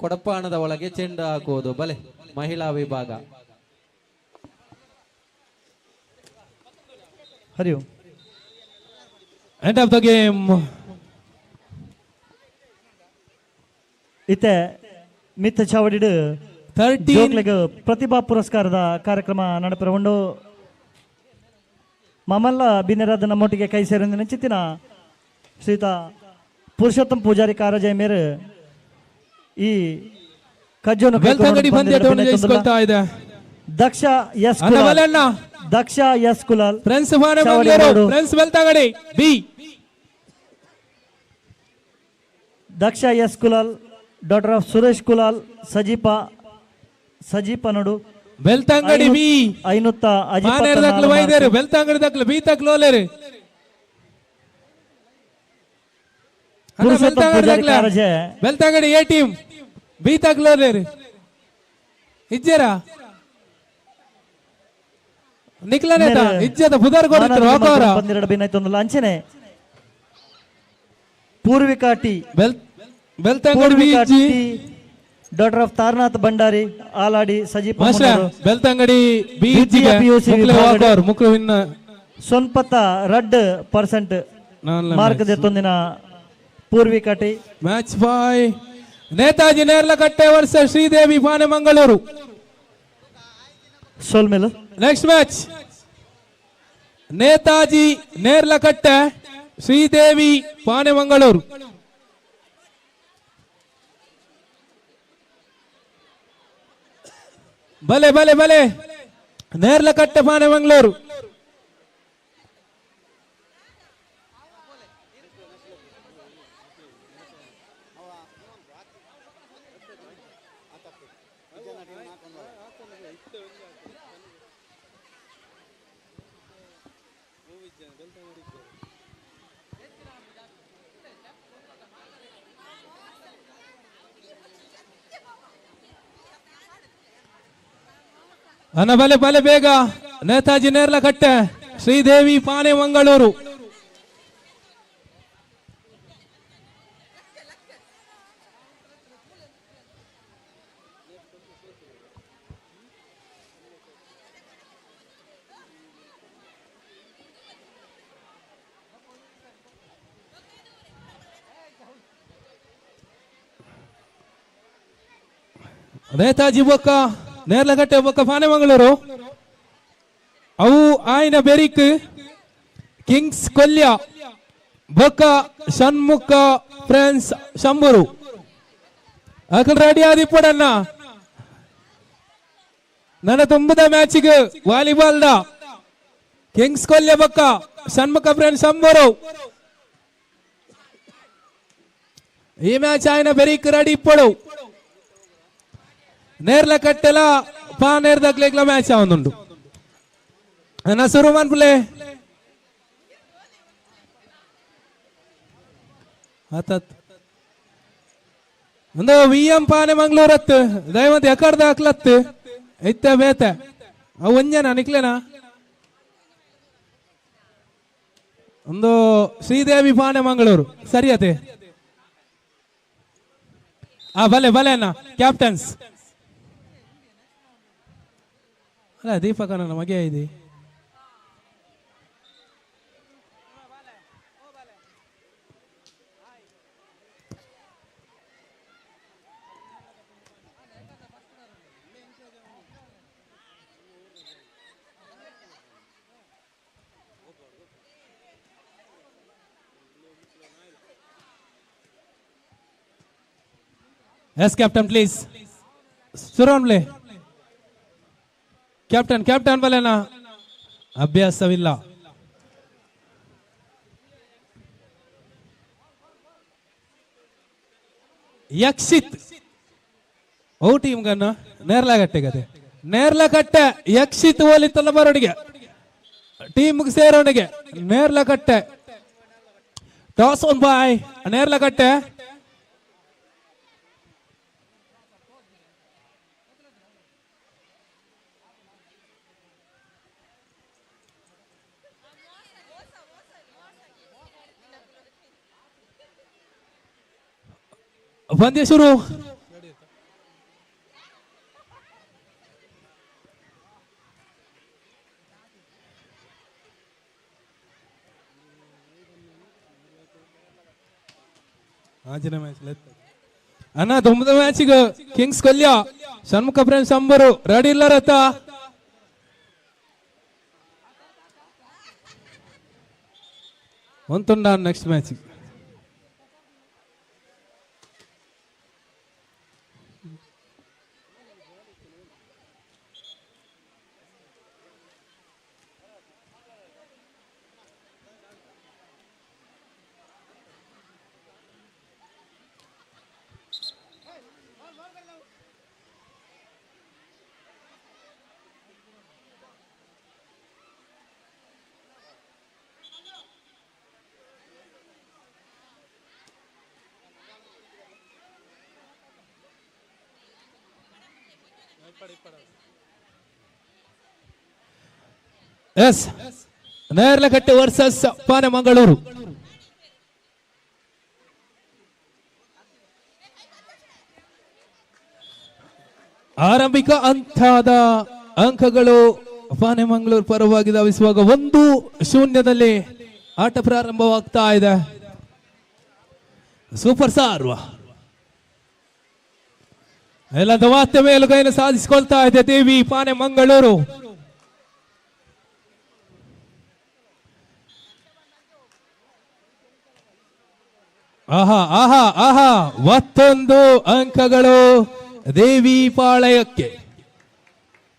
ಕೊಡಪಾಣದ ಒಳಗೆ ಚೆಂಡು ಹಾಕುವುದು ಬಲೆ ಮಹಿಳಾ ವಿಭಾಗ. ಹರಿ Om. End of the game. ಇತ್ತೆ ಮಿತ್ತ ಚಾವಡಿಡ್ 13 ಪ್ರತಿಭಾ ಪುರಸ್ಕಾರದ ಕಾರ್ಯಕ್ರಮ ನಡೆಪರಗೊಂಡು ಮಾಮಲ್ಲ ಬಿನ್ನರಾದ ನಮ್ಮೊಟ್ಟಿಗೆ ಕೈ ಸೇರಿದ ಚಿತ್ತಿನ ಶ್ರೀತ ಪುರುಷೋತ್ತಮ ಪೂಜಾರಿ ಕಾರಜಯ ಮೇರೆ ಈ ಕಜ್ಜನ್ನು ಬೆಳ್ತಂಗಡಿ ಪಂದ್ಯವನ್ನು ಜಯಿಸಿಕೊಳ್ತಾ ಇದೆ. Daksha S Daksha S Kulal friends friends Belthangady B. Daksha S Kulal daughter of Suresh Kulal Sajeepa Sajeepa ನಡು ಬೆಳ್ತಂಗಡಿ ಬಿ ಐನುತ್ತ ಅಜಿತ್ ಬೆಳ್ತಂಗಡಿ ದಕ್ಲು ಬಿ ತಕ್ಲೋಲೇರು ಬೆಳ್ತಂಗಡಿ ಎ ಟೀಮ್ ಬಿ ತಕ್ಲೋಲೇರು ಇಜ್ಜೇರಾ ನಿಕ್ಲನೇತ ಇಜ್ಜದ ಬುಧರ್ ಕೊಡ್ತಾರೆ ವಾಕೋರ 12 ಬಿನ್ನಾಯ್ತು ಲಾಂಛನೆ Poorvika T Belthangady B G daughter of Taranath Bhandari Aladi Sajeepa Belthangady B G ಮುಕ್ಳು win ಸೊನ್ಪತ್ತ ರಡ್ percent mark ದೆತ್ತೊಂದಿನ Poorvika T. Match by Netaji Nerlakatte versus Sridevi Panemangalore. ಸೋಲ್ಮೇಲು next match Netaji Nerlakatte Sridevi Panemangalore. ಬಲೆ ಬಲೆ ಬಲೆ ನೇರ್ಲಕಟ್ಟೆ ಪಾನೆಮಂಗಳೂರು. ಅನ್ನ ಬಲೆ ಬಲೆ ಬೇಗ ನೇತಾಜಿ ನೇರ್ಲಕಟ್ಟೆ ಶ್ರೀದೇವಿ ಪಾನೆಮಂಗಳೂರು. ನೇತಾಜಿ ಬೊಕ್ಕ ನೇರ್ಲಕಟ್ಟೆ ಬೊಕ್ಕ ಪಾನೆಮಂಗಳೂರು ಅವು ಆಯ್ನ ಬೆರಿಕ್ ಕಿಂಗ್ಸ್ ಕೊಲ್ಯ ಬೊಕ್ಕ ಷಣ್ಮುಖ ಫ್ರೆಂಡ್ಸ್ ಶಂಬೂರು ಅಕಲ್ ರೆಡಿ ಆದಿಪ್ಪಡನ್ನ ನನ್ನ ತುಂಬದ ಮ್ಯಾಚಿಗೆ ವಾಲಿಬಾಲ್ the Kings Kolya ಬೊಕ್ಕ ಷಣ್ಮುಖ ಫ್ರೆಂಡ್ಸ್ ಶಂಬೂರು ಈ ಮ್ಯಾಚ್ ಆಯ್ನ ಬೆರಿಕ್ ರೆಡಿ ಇಪ್ಪಡು. ನೇರ್ಲಕಟ್ಟೆಲ ಪಾನೇರ್ದಕ್ಲೆಗ್ಲ ಮ್ಯಾಚ್ ಆವೊಂದುಂಡು. ನಸುರು ಮನ್ಪುಲೆ ಆತತ್ ಒಂದು ವಿ ಎಂ ಪಾನೆ ಮಂಗಳೂರು ಅತ್ತು ದಯವಂತ ಎಕಡ್ದ ಹಾಕ್ಲತ್ತು ಇತ್ತ ಬೇತೆ ಅವು ಒಂಜನ ನಿಕ್ಲೆನಾ ಒಂದು ಶ್ರೀದೇವಿ ಪಾನೆ ಮಂಗಳೂರು ಸರಿಯತೆ. ಆ ಬಲೆ ಬಲೆ ಅಣ್ಣ ಕ್ಯಾಪ್ಟನ್ಸ್ ಅಲ್ಲ ದೀಪಕ್ ಅಣ್ಣ ಮಗೆ ಇದೆ. Yes captain please ಸುರೋನ್ಲೆ captain captain ಬಲೇನ ಅಭ್ಯಾಸವಿಲ್ಲ. ಯಕ್ಷಿತ್ ಓ ಟೀಮ್ ಗನ್ನ ನೇರ್ಲಾಗಟ್ಟೆ ಕತೆ ನೇರ್ಲಕಟ್ಟೆ ಯಕ್ಷಿತ್ ಓಲಿತ್ತಲ್ಲ ಬರೋಡಿಗೆ ಟೀಮ್ ಸೇರೋಣಿಗೆ Nerlakatte toss won by Nerlakatte. ಪಂದ್ಯ ಶುರು. ಅಣ್ಣ ದುಮ್ಮದ ಮ್ಯಾಚಿಗೆ ಕಿಂಗ್ಸ್ ಕೊಲ್ಯ ಷಣ್ಮುಖ ಪ್ರೇಮ್ ಸಂಬರು ರೆಡಿ ಇಲ್ಲ ರಥ. ಒಂತುಂಡ next match. Yes Nerlakatte versus Panemangalore. ಆರಂಭಿಕ ಹಂತದ ಅಂಕಗಳು ಪಾನೆಮಂಗಳೂರು ಪರವಾಗಿ ಧಾವಿಸುವಾಗ 1-0 ಆಟ ಪ್ರಾರಂಭವಾಗ್ತಾ ಇದೆ. ಸೂಪರ್ ಸಾರ್ವ ಎಲ್ಲದ ಮತ್ತೆ ಮೇಲುಗೈಯನ್ನು ಸಾಧಿಸಿಕೊಳ್ತಾ ಇದೆ ದೇವಿ ಪಾನೆಮಂಗಳೂರು. ಆಹಾ ಆಹಾ ಆಹಾ, ಮತ್ತೊಂದು ಅಂಕಗಳು ದೇವಿ ಪಾಳಯಕ್ಕೆ.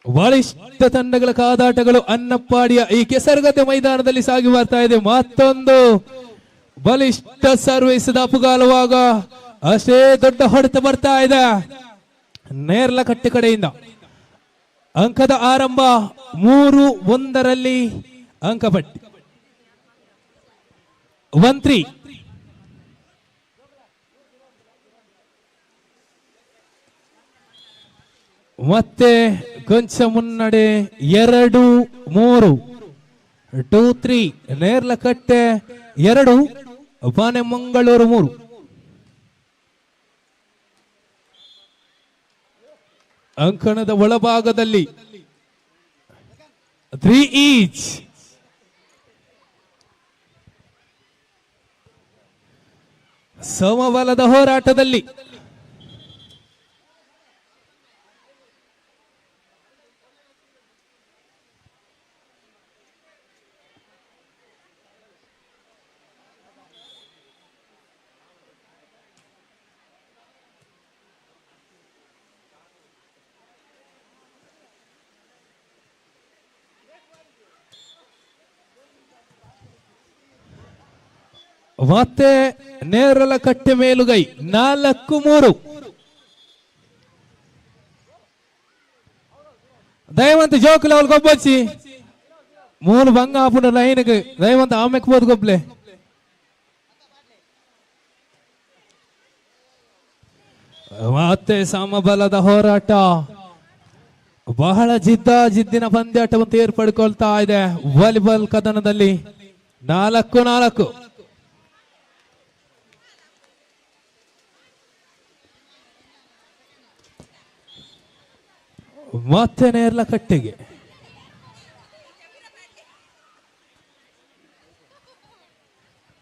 ಬಲಿಷ್ಠ ತಂಡಗಳ ಕಾದಾಟಗಳು ಅನ್ನಪ್ಪಾಡಿಯ ಈ ಕೆಸರುಗದ್ದೆ ಮೈದಾನದಲ್ಲಿ ಸಾಗಿ ಬರ್ತಾ ಇದೆ. ಮತ್ತೊಂದು ಬಲಿಷ್ಠ ಸರ್ವಿಸ್ ದಾಪುಗಾಲುವಾಗ ಅಷ್ಟೇ ದೊಡ್ಡ ಹೊಡೆತ ಬರ್ತಾ ಇದೆ ನೇರ್ಲಕಟ್ಟೆ ಕಡೆಯಿಂದ. ಅಂಕದ ಆರಂಭ 3-1 ಅಂಕಪಟ್ಟಿ 1-3. ಮತ್ತೆ ಕೊಂಚ ಮುನ್ನಡೆ 2-3 2-3. ನೇರ್ಲಕಟ್ಟೆ 2, ಪಾನೆಮಂಗಳೂರು 3. ಅಂಕಣದ ಒಳಭಾಗದಲ್ಲಿ 3 ಈಚ್. ಸಮಬಲದ ಹೋರಾಟದಲ್ಲಿ ಮತ್ತೆ ನೇರಲಕಟ್ಟೆ ಮೇಲುಗೈ 4-3. ದಯವಂತ ಜೋಕುಲ ಅವ್ರು ಗೊಬ್ಬಚ್ಚಿ ಮೂರು ಬಂಗ ಆಪುನ ಲೈನ್ಗೆ ದಯವಂತ ಆಮೆಕ್ ಬೋದು ಗೊಬ್ಲೆ. ಮತ್ತೆ ಸಮಬಲದ ಹೋರಾಟ, ಬಹಳ ಜಿದ್ದಿನ ಪಂದ್ಯಾಟವನ್ನು ಏರ್ಪಡಿಕೊಳ್ತಾ ಇದೆ ವಾಲಿಬಾಲ್ ಕದನದಲ್ಲಿ. 4-4. ಮತ್ತೆ ನೇರ್ಲಕಟ್ಟೆಗೆ.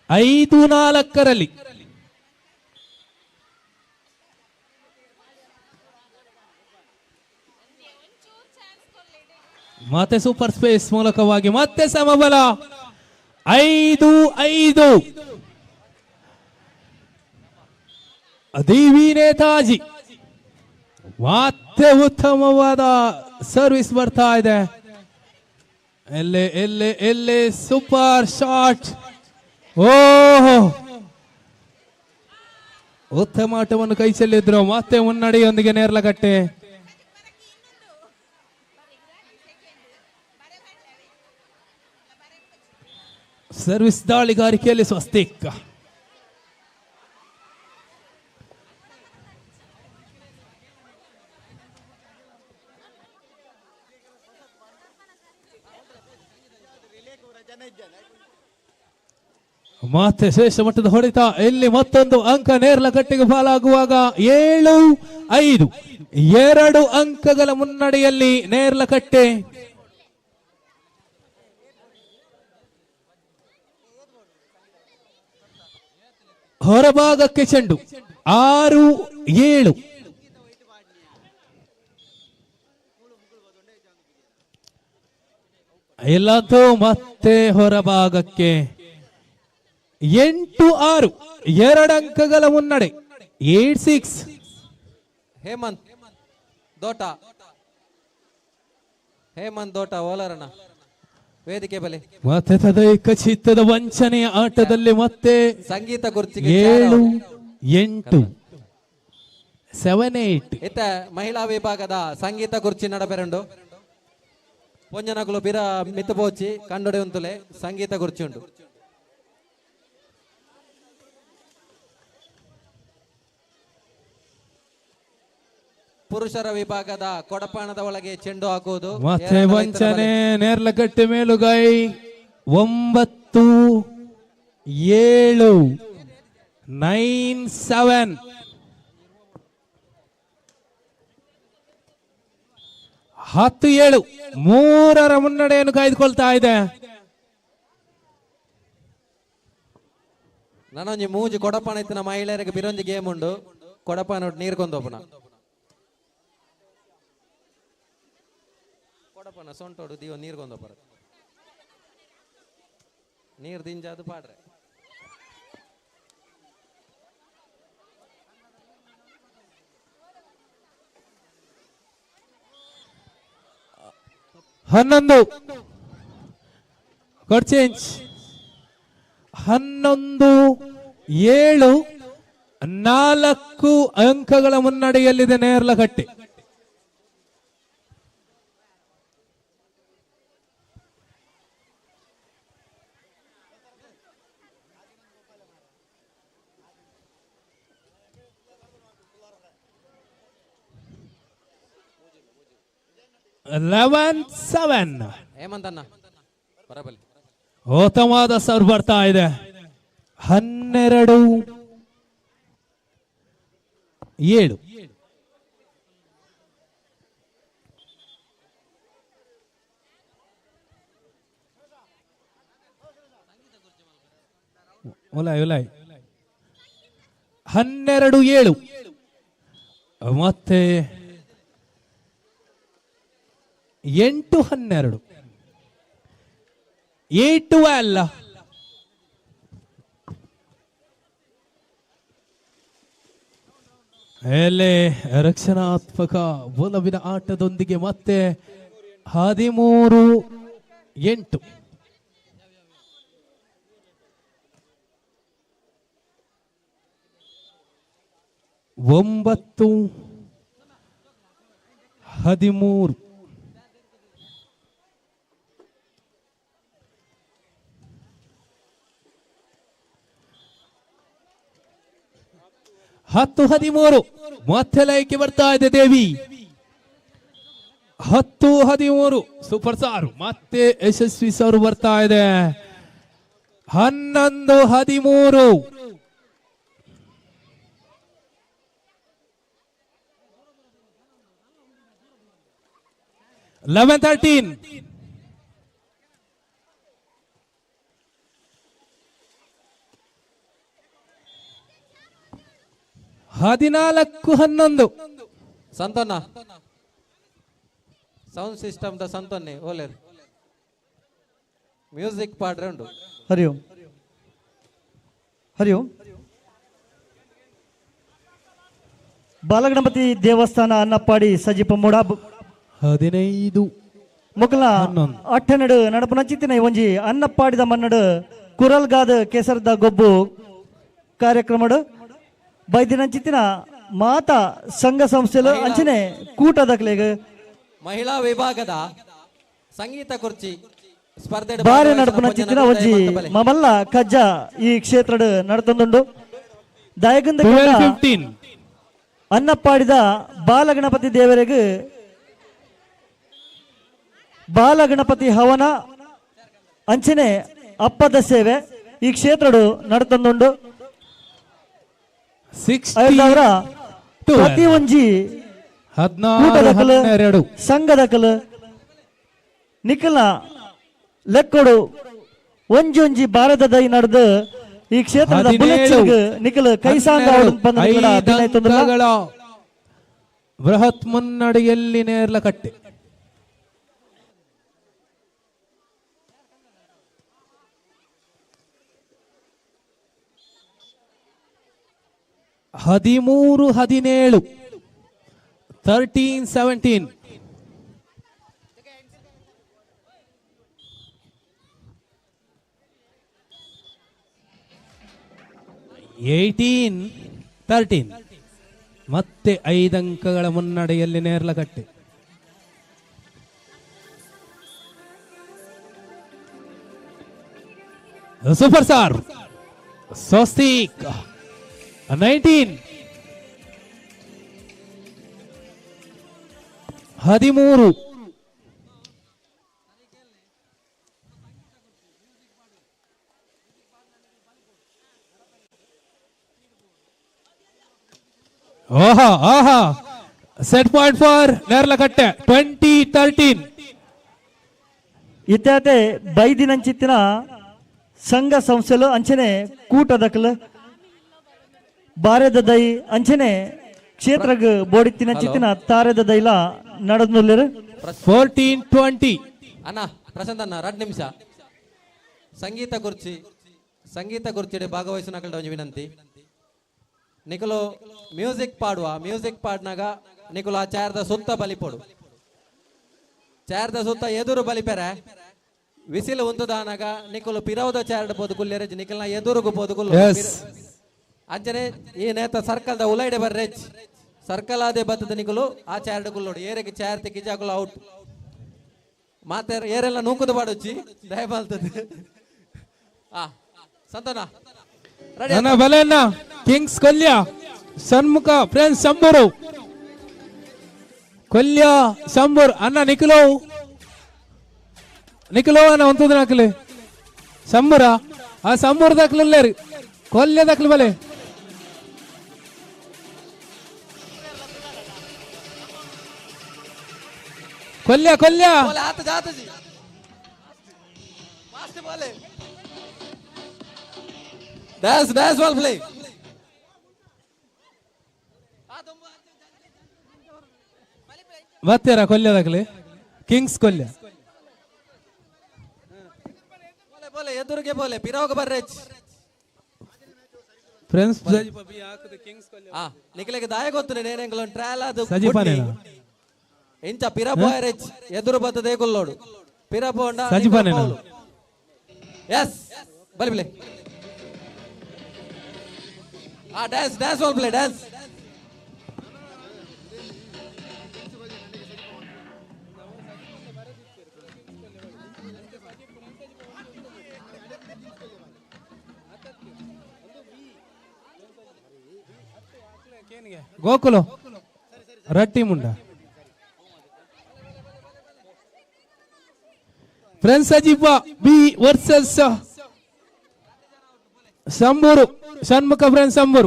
5-4ರಲ್ಲಿ ಮತ್ತೆ ಸೂಪರ್ ಸ್ಪೇಸ್ ಮೂಲಕವಾಗಿ ಮತ್ತೆ ಸಮಬಲ 5-5. ದೇವಿ ನೇತಾಜಿ ಮತ್ತೆ ಉತ್ತಮವಾದ ಸರ್ವಿಸ್ ಬರ್ತಾ ಇದೆ. ಎಲ್ಲೆ ಎಲ್ಲೆ ಎಲ್ಲೆ ಸೂಪರ್ ಶಾಟ್. ಓಹೋ, ಉತ್ತಮ ಆಟವನ್ನು ಕೈ ಚೆಲ್ಲಿದ್ರು. ಮತ್ತೆ ಮುನ್ನಡೆಯೊಂದಿಗೆ ನೇರ್ಲಕಟ್ಟೆ. ಸರ್ವಿಸ್ ದಾಳಿಗಾರಿಕೆಯಲ್ಲಿ ಸ್ವಸ್ತಿಕ್. ಮತ್ತೆ ಶ್ರೇಷ್ಠ ಮಟ್ಟದ ಹೊಡೆತ. ಇಲ್ಲಿ ಮತ್ತೊಂದು ಅಂಕ ನೇರ್ಲಕಟ್ಟೆಗೆ ಪಾಲಾಗುವಾಗ 7-5, 2 ಅಂಕಗಳ ಮುನ್ನಡೆಯಲ್ಲಿ ನೇರ್ಲಕಟ್ಟೆ. ಹೊರಭಾಗಕ್ಕೆ ಚೆಂಡು. 6-7. ಎಲ್ಲಂತೂ ಮತ್ತೆ ಹೊರಭಾಗಕ್ಕೆ. 8-6, 2 ಅಂಕಗಳ ಮುನ್ನಡೆ. 8-6. ಹೇಮಂತ್ ದೋಟ, ಹೇಮಂತ್ ದೋಟ ಓಲರಣ ವೇದಿಕೆ ಬಲೆ. ಮತ್ತೆ ತದೈಕ ಚಿತ್ತದ ವಂಚನೆಯ ಆಟದಲ್ಲಿ ಮತ್ತೆ ಸಂಗೀತ ಕುರ್ಚಿಗೆ 7-8, 7-8. ಇತ್ತ ಮಹಿಳಾ ವಿಭಾಗದ ಸಂಗೀತ ಕುರ್ಚಿ ನಡಬೆರಂಡು ಪೊಂಜನಕುಲು ಬಿರ ಮಿತ್ತಪೋಚಿ ಕಂಡೊಡೆ ಉಂತುಲೆ ಸಂಗೀತ ಕುರ್ಚಿ ಉಂಟು. ಪುರುಷರ ವಿಭಾಗದ ಕೊಡಪಾಣದ ಒಳಗೆ ಚೆಂಡು ಹಾಕುವುದು. ಮತ್ತೆ ವಂಚನೆ. ನೇರ್ಲಕಟ್ಟೆ ಮೇಲುಗೈ. 9-7, 9-7. 10-7, 3ರ ಮುನ್ನಡೆಯನ್ನು ಕಾಯ್ದುಕೊಳ್ತಾ ಇದೆ. ನಾನೊಂಜಿ ಮೂಜಿ ಕೊಡಪಾಣ ಇತ್ತಿನ ಮಹಿಳೆಯರಿಗೆ ಬಿರೊಂಜಿ ಗೇಮ್ ಉಂಡು. ಕೊಡಪಾನ ನೀರು ಕೊಂದೋಪನ ಕೊಡಪನ ಸೊಂಟೋಡು ದಿವ ನೀರು ಕೊಂದೋಪರ ನೀರು ದಿಂಜಾದು ಪಾಡ್ರೆ. ಹನ್ನೊಂದು ಕೋಡ್ ಚೇಂಜ್. 11-7, 4 ಅಂಕಗಳ ಮುನ್ನಡೆಯಲ್ಲಿದೆ ನೇರ್ಲಕಟ್ಟೆ. 11-7. ಹೇಮಂತಣ್ಣ ಬರಬಲ್ಲಿ. ಉತ್ತಮವಾದ ಸರ್ವ್ ಬರ್ತಾ ಇದೆ. 12-7. ಒಲಾಯ್ ಒಲಾಯ್. 12-7. ಮತ್ತೆ 8-12, 8-12. ಎಲೆ ರಕ್ಷಣಾತ್ಮಕ ಒಲವಿನ ಆಟದೊಂದಿಗೆ ಮತ್ತೆ 13-8. 9-13. 10-13. ಮತ್ತೆ ಲೈಕೆ ಬರ್ತಾ ಇದೆ ದೇವಿ. 10-13. ಸೂಪರ್ ಸಾರು ಮತ್ತೆ ಯಶಸ್ವಿ ಸರ್ ಬರ್ತಾ ಇದೆ. 11-13. 11-13. 14-11. ಸಂತೋನ sound system the ಸಂತೋನ್ನೆ ಓಲೇರ್ music ಪಾಡ್ರೆ ಉಂಡು. ಹರಿ ಓಂ ಹರಿ ಓಂ. ಬಾಲಗಣಪತಿ ದೇವಸ್ಥಾನ ಅನ್ನಪ್ಪಾಡಿ ಸಜಿಪ ಮೂಡ 15 ಮೊಕಲ ಅಟ್ಟನಡು ನಡಪುನಂಚಿತ್ತಿನ ಒಂಜಿ ಅನ್ನಪ್ಪಾಡಿದ ಮನ್ನಡು ಕುರಲ್ಗಾದ ಕೇಸರದ ಗೊಬ್ಬು ಕಾರ್ಯಕ್ರಮಡು ಬೈದಿನಂಚಿತ್ತಿನ ಮಾತಾ ಸಂಘ ಸಂಸ್ಥೆಲು ಅಂಚನೆ ಕೂಟದಕ್ಲೆಗ್ ಮಹಿಳಾ ವಿಭಾಗದ ಸಂಗೀತ ಕುರ್ಚಿ ಸ್ಪರ್ಧೆ ಬಾರಿ ನಡಪುನಂಚಿತ್ತಿನ ಒಂಜಿ ಮಮಲ್ಲ ಕಜ್ಜ ಈ ಕ್ಷೇತ್ರಡ್ ನಡತೊಂದುಂಡು. ದಾಯಗಂದ ಅನ್ನಪ್ಪಾಡಿದ ಬಾಲಗಣಪತಿ ದೇವರಿಗೆ ಬಾಲಗಣಪತಿ ಹವನ ಅಂಚನೆ ಅಪ್ಪದ ಸೇವೆ ಈ ಕ್ಷೇತ್ರಡು ನಡತೊಂದುಂಡು. ಪ್ರತಿ ಒಂಜಿ ಕೂಟದಕಲು ಸಂಘದಕಲು ನಿಖಲ ಲೆಕ್ಕೊಡು ಒಂಜಿ ಒಂಜಿ ಭಾರತದ ನಡೆದು ಈ ಕ್ಷೇತ್ರದ ನಿಖಲ ಕೈಸಾಂಗ ಬೃಹತ್ ಮುನ್ನಡೆಯಲ್ಲಿ ನೇರ್ಲಕಟ್ಟೆ. 13-17. 13-17. 18-13. ಮತ್ತೆ 5 ಅಂಕಗಳ ಮುನ್ನಡೆಯಲ್ಲಿ ನೇರ್ಲಕಟ್ಟೆ. ಸೂಪರ್ ಸ್ಟಾರ್ ಸ್ವಸ್ತಿಕ್ 19 13. ಆಹಾ ಆಹಾ, ಸೆಟ್ ಪಾಯಿಂಟ್ ಫಾರ್ ನೇರ್ಲಕಟ್ಟೆ 20-13. ಇತ್ಯಾತೆ ಬೈದಿನಂಚಿತ್ತಿನ ಸಂಘ ಸಂಸ್ಥೆಲು ಅಂಚನೆ ಕೂಟದಕಲು ಬಾರೆದ ದೈ ಅಂಚನೆ ಕ್ಷೇತ್ರಗ್ ಬೋಡಿತ್ತಿನ ಚಿತ್ತಿನ ತಾರೆದ ದೈಲ ನಡೆದ್ನುಲ್ಲೇರು. 14-20. ಅಣ್ಣ ಪ್ರಶಾಂತ್ ಅಣ್ಣ 2 ನಿಮಿಷ. ಸಂಗೀತ ಕುರ್ಚಿ ಸಂಗೀತ ಕುರ್ಚಿಡೆ ಭಾಗವಹಿಸುವ ಒಂಜಿ ವಿನಂತಿ. ನಿಕುಲು ಮ್ಯೂಸಿಕ್ ಪಾಡುವ ಮ್ಯೂಸಿಕ್ ಪಾಡ್ನಾಗ ನಿಕುಲು ಆ ಚಾರದ ಸುತ್ತ ಬಲಿಪೋಡು, ಚಾರದ ಸುತ್ತ ಎದುರು ಬಲಿಪೆರೆ ವಿಸಿಲು ಉಂತುದಾನಾಗ ನಿಕುಲು ಪಿರವದ ಚಾರಡ್ ಪೋದು ಕುಲ್ಲೆರೆ ನಿಕಲ್ನ ಎದುರುಗು ಪೋದು ಕುಲ್ಲು. ಅಂಚನೆ ಈ ನೇತ ಸರ್ಕಲ್ದ ಉಲೈಡೆ ಬರ್ರೆಚ್ ಸರ್ಕಲ್ ಆದೆ ಬತ್ತದ ನಿಕುಲು ಆ ಚಾರಡ್ ಕುಲ್ಲೋಡು ಏರೆಗೆ ಚಾರ್ ತಿಕ್ಕಿಜಾಕುಲು ಔಟ್ ಮಾತೆ ಏರೆಲ್ಲ ನೂಕುದು ಪಾಡೊಚ್ಚಿ ದಯಪಾಲ್ತದೆ. ಆ ಸಂತೋನ ನನ್ನ ಬಲೆಯನ್ನ ಕಿಂಗ್ಸ್ ಕೊಲ್ಯ ಸಣ್ಮುಖ ಫ್ರೆಂಡ್ಸ್ ಸಂಬೂರು ಕೊಲ್ಯ ಸಂಬೂರ್ ಅಣ್ಣ ನಿಖಿಲೋ ನಿಖಿಲೋ ಅನ್ನ ಒಂತದ ನಾಕಲಿ ಸಂಬೂರ ಆ ಸಂಬೂರ್ ದಾಖಲೆ ಕೊಲ್ಯ ದಾಖಲೆ ಬಲೆ Kolya Kolya dance dance ball play. ಬರ್ತೀರಾ ಕೊಲ್ಯ ದಾಖಲೆ ಕಿಂಗ್ಸ್ ಕೊಲ್ಯ ಬೋಲೆ ಎದುರಿಗೆ ಬೋಲೆ ಪಿರೋಗ ಬರ್ರೆಚ್ ಫ್ರೆಂಡ್ಸ್ ಆ ನಿಖಲೆಗೆ ದಾಯ ಗೊತ್ತು ನೇನೆಂಗ್ಲ ಟ್ರಯಲ್ ಅದು ಸಜಿಪಾನೇನ ಇಂಚ ಪಿರಪೋ ರೆಚ್ ಎದುರು ಬತ್ತದೆ ಕೊಲ್ಲೋಡು ಪಿರಪೋಂಡ ಸಜಿಪಾನೇನ ಎಸ್ ಬಲಿ ಬಲಿ ಆ dance dance ball play dance. Gokul Ratti Munda friends Sajipa B versus Sambur Shanmukha friends Sambur.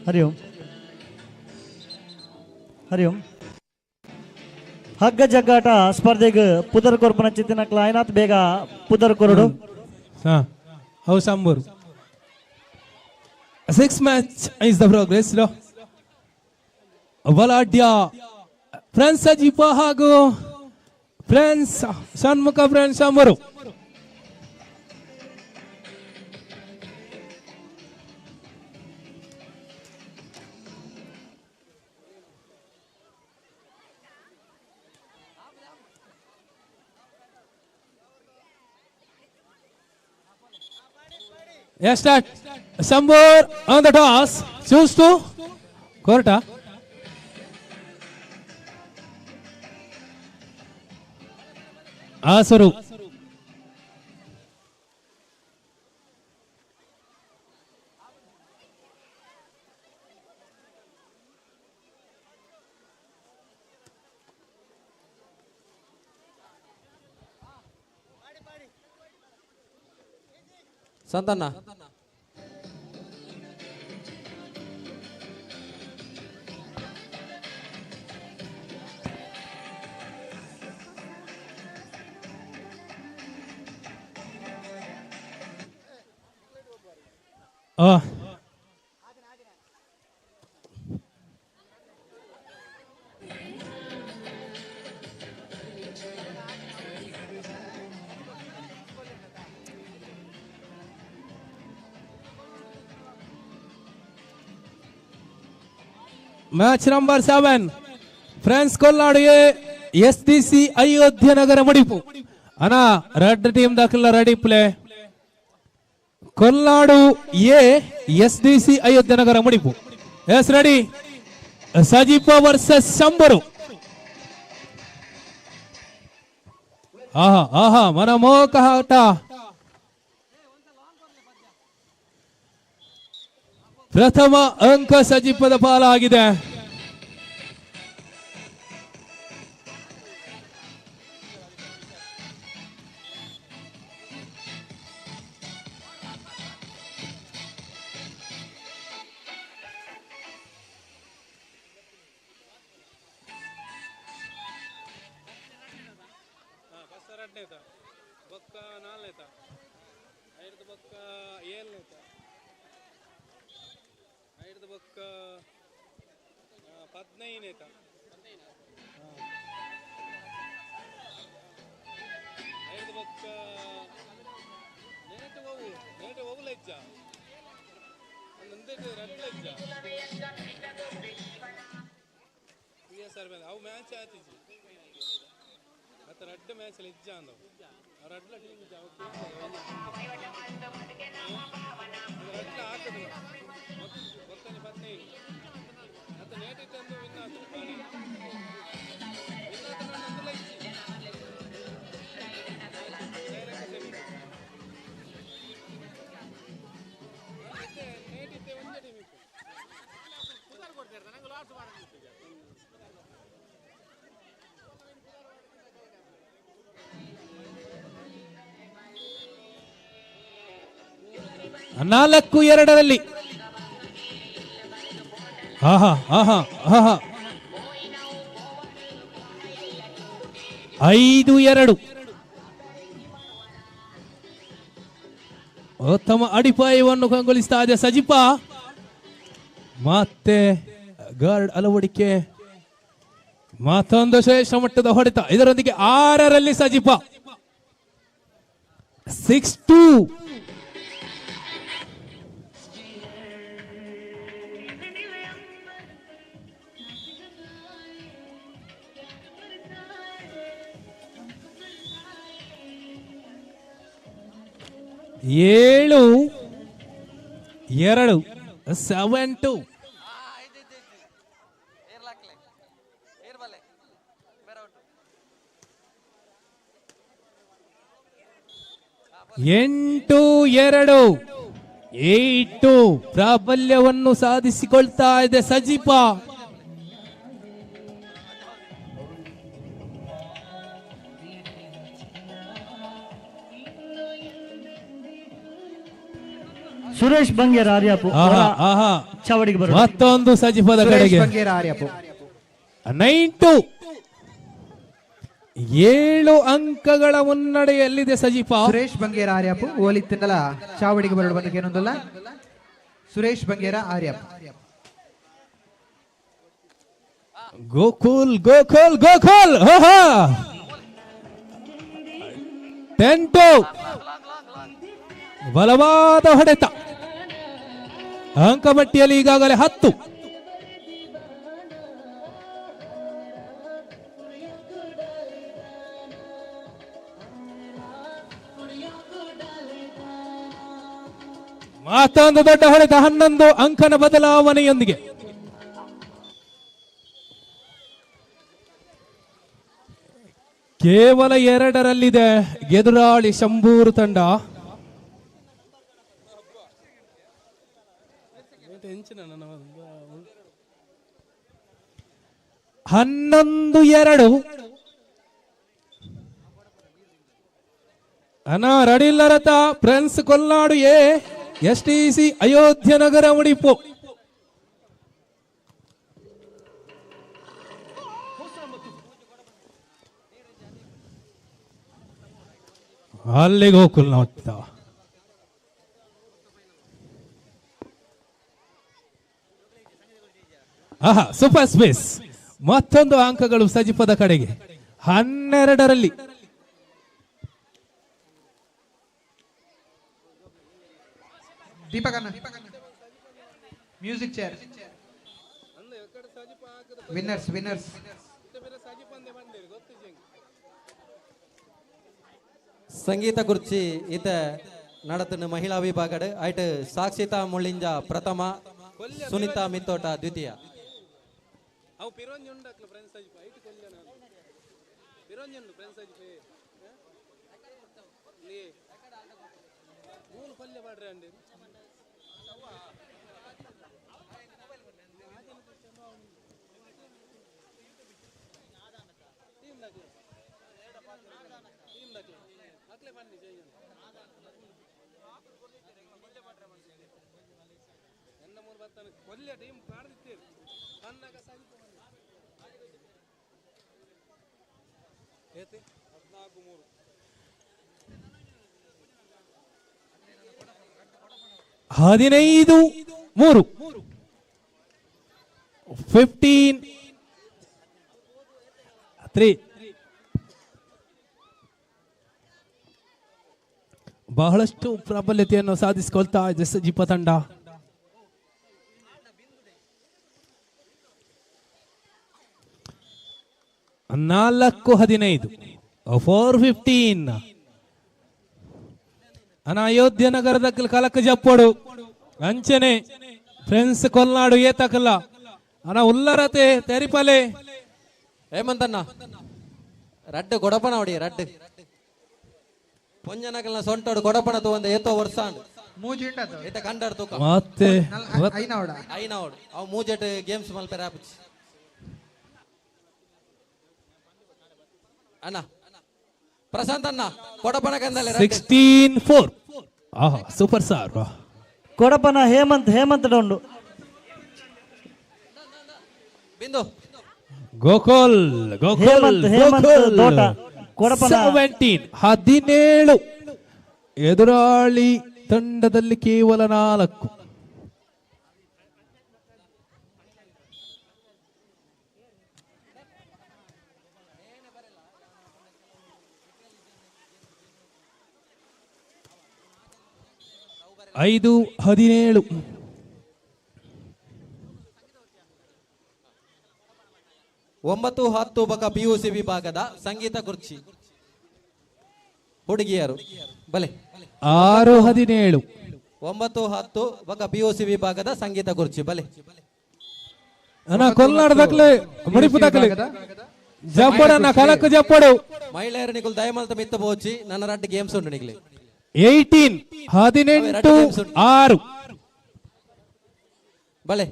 ಹರಿ ಓಂ ಹರಿ ಓಂ. ಹಗ್ಗ ಜಗ್ಗಾಟ ಸ್ಪರ್ಧೆಗೆ ಪುದರ್ ಕೊರ್ಪನ ಚಿತ್ತಿನ ಕ್ಲಾಯ್ನಾಥ್ ಬೇಗ ಪುದರ್ ಕೊರಡು. ಹೌ Sambur. 6 match is the progress. ಬಲಾಢ್ಯ ಫ್ರೆಂಡ್ಸ್ ಸಜೀಪ ಹಾಗೂ friends Shanmukha friends Sambur. Yes, start. Sambur on the toss. Choose to Korta. Asuru. Santanna. Match number 7 friends Kolladu S D C Ayodhya Nagara Mudipu. ಅಣ್ಣ red team ದಾಖಲ ready play. Kolladu A S D C Ayodhya Nagara Mudipu. Yes ready. Sajipa versus Samburu. ಆಹಾ ಆಹಾ ಮನಮೋಹಕ ಆಟ. ಪ್ರಥಮ ಅಂಕ ಸಜೀಪದ ಪಾಲಾಗಿದೆ. 4-2ರಲ್ಲಿ. ಆಹಾ ಆಹಾ ಆಹಾ 5-2. ಉತ್ತಮ ಅಡಿಪಾಯವನ್ನು ಕಂಗೊಳಿಸ್ತಾ ಇದೆ ಸಜಿಪ. ಮತ್ತೆ ಗಾರ್ಡ್ ಅಳವಡಿಕೆ, ಮತ್ತೊಂದು ಶ್ರೇಷ್ಠ ಮಟ್ಟದ ಹೊಡೆತ. ಇದರೊಂದಿಗೆ 6ರಲ್ಲಿ ಸಜಿಪ. 6-2. 7-2. 7-2. 8-2. 8-2 ಪ್ರಾಬಲ್ಯವನ್ನು ಸಾಧಿಸಿಕೊಳ್ತಾ ಇದೆ ಸಜೀಪ. ಸುರೇಶ್ ಬಂಗೇರ ಆರ್ಯಾಪು ಚಾವಡಿಗೆ ಬರೋ ಮತ್ತೊಂದು ಸಜಿಪದ ಕಡೆಗೆ ಬಂಗೇರ ಆರ್ಯಾಪು 9-2 7 ಅಂಕಗಳ ಮುನ್ನಡೆಯಲ್ಲಿದೆ ಸಜಿಪ. ಸುರೇಶ್ ಬಂಗೇರ ಆರ್ಯಾಪು ಓಲಿತ್ತಿಂದಲ ಚಾವಡಿಗೆ ಬರಲು ಬಂದಕ್ಕೆ ಏನೊಂದಲ್ಲ. ಸುರೇಶ್ ಬಂಗೇರ ಆರ್ಯಾಪು. ಗೋಕುಲ್ ಗೋಕುಲ್ ಗೋಕುಲ್ 10-2 ಬಲವಾದ ಹೊಡೆತ. ಅಂಕಪಟ್ಟಿಯಲ್ಲಿ ಈಗಾಗಲೇ 10. ಮತ್ತೊಂದು ದೊಡ್ಡ ಹೊಡೆತ 11 ಅಂಕನ ಬದಲಾವಣೆಯೊಂದಿಗೆ. ಕೇವಲ 2ರಲ್ಲಿದೆ ಎದುರಾಳಿ ಶಂಭೂರು ತಂಡ. ಹನ್ನೊಂದು 2. ಅನಾ ರಡಿಲ್ಲರತ Prince Kolnadu A STC Ayodhya Nagar Mudipu. ಅಲ್ಲಿ ಗೋಕುಲ್ ನೋಡ್ತಾ ಆಹಾ ಸೂಪರ್ ಸ್ಪೇಸ್. ಮತ್ತೊಂದು ಅಂಕಗಳು ಸಜಿಪದ ಕಡೆಗೆ 12ರಲ್ಲಿ. Deepak music chair winners winners. ಸಂಗೀತ ಕುರ್ಚಿ ಈತ ನಡತನ ಮಹಿಳಾ ವಿಭಾಗಡ್ ಐಟ್ ಸಾಕ್ಷಿತಾ ಮುಳ್ಳಿಂಜ ಪ್ರಥಮ, ಸುನಿತಾ ಮಿತ್ತೋಟ ದ್ವಿತೀಯ. 15-3 15-3. ಬಹಳಷ್ಟು ಪ್ರಾಬಲ್ಯತೆಯನ್ನು ಸಾಧಿಸಿಕೊಳ್ತಾ ಇದೆ ಸಜಿಪ ತಂಡ. 4-15 4-15. ಅನ ಅಯೋಧ್ಯ ನಗರದ ಕಲಕ ಜಪ್ಪೋಡು ಅಂಚನೆ ಫ್ರೆಂಡ್ಸ್ ಕೊಲ್ನಾಡು ಏತಕಲ್ಲ ಅನ ಉಲ್ಲರತೆ ತೆರಿಪಲೆ ಹೇಮಂತಣ್ಣ ರಡ್ಡು ಕೊಡಪನ ಹೊಡಿ ರಡ್ಡು ಪೊಂಜನಕಲ್ನ ಸೊಂಟೋಡು ಕೊಡಪನ ತೂವಂದ ಏತೋ ವರ್ಷ ಏತ ಕಂಡರ್ ತೂಕ ಮತ್ತೆ ಐನವಡ ಐನವಡು ಅವು ಮೂಜೆಟ್ ಗೇಮ್ಸ್ ಮಲ್ಪೆರ ಆಪುಚಿ ಅಣ್ಣ ಪ್ರಶಾಂತ್ ಅಣ್ಣ ಕೊಡಪನ ಕಂದಲೆ 16-4. ಆಹಾ ಸೂಪರ್ ಸಾರ್ ಕೊಡಪನ ಹೇಮಂತ್ ಹೇಮಂತ್ ಡೌಂಡು ಬಿಂದು ಗೋಕುಲ್ ಗೋಕುಲ್ ಹೇಮಂತ್ ಹೇಮಂತ್ ದೋಟ ಕೊಡಪನ 17 17. ಎದುರಾಳಿ ತಂಡದಲ್ಲಿ ಕೇವಲ 4. 5-17. 9-10 ಬಕ ಪಿಯುಸಿ ವಿಭಾಗದ ಸಂಗೀತ ಕುರ್ಚಿ ಹುಡುಗಿಯರು ಬಲೆ 6-17. 9-10 ಬಕ ಪಿಯುಸಿ ವಿಭಾಗದ ಸಂಗೀತ ಕುರ್ಚಿ ಬಲೆ ಅಣ್ಣ ಕೊಲ್ನಾಡು ದಾಖಲೆ ಮುಡಿಪು ದಾಖಲೆ ಜಪ್ಪಡಣ್ಣ ಕಲಕ ಜಪ್ಪಡು ಮಹಿಳೆಯರು ನಿಕುಲ್ ದಯಮಲ್ತ ಮಿತ್ತ ಬೋಚಿ ನನ್ನ ರಡ್ಡು ಗೇಮ್ಸ್ ಉಂಟು ನಿಕ್ಲೆ 18 18-6 ಬಲೆ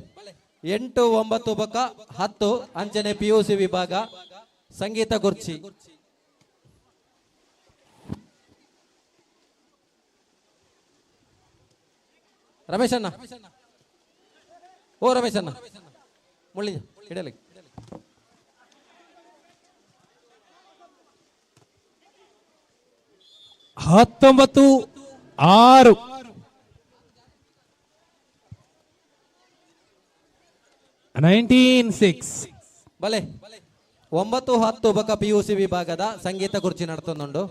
8 9 ಬಕ 10 ಅಂಚನೆ ಪಿಯುಸಿ ವಿಭಾಗ ಸಂಗೀತ ಕುರ್ಚಿ ರಮೇಶ್ ಅಣ್ಣ, ಓ ರಮೇಶ್ ಅಣ್ಣ ಮುಳ್ಳಿ ಇಡಲಿ. 19-6. 19-6. ಬಲೆ 9-10 ಬಕ ಪಿಯುಸಿ ವಿಭಾಗದ ಸಂಗೀತ ಕುರ್ಚಿ ನಡ್ತೊಂದುಂಡು.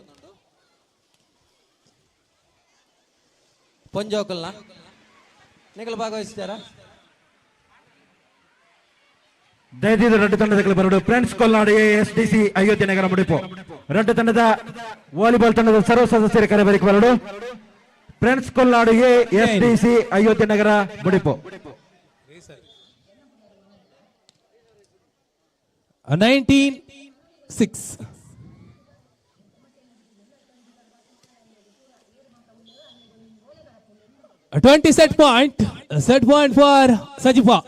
ಪೊಂಜೋಕಲ್ನ ನಿಗಲು ಭಾಗವಹಿಸ್ತಾರ. ದಯದೀದು ರಡ್ಡು ತಂಡದ ಬರಡು. Friends Kolnadu S D C Ayodhya Nagar Mudipu. ರಡ್ಡು ತಂಡದ ವಾಲಿಬಾಲ್ ತಂಡದ ಸರ್ವ ಸದಸ್ಯರ ಕರೆ ಬರಿಕ್ ಬರಡು. Friends Kolnadu A S D C Ayodhya Nagar Mudipu. 19-6. 20 set point. Set point for Sajipa.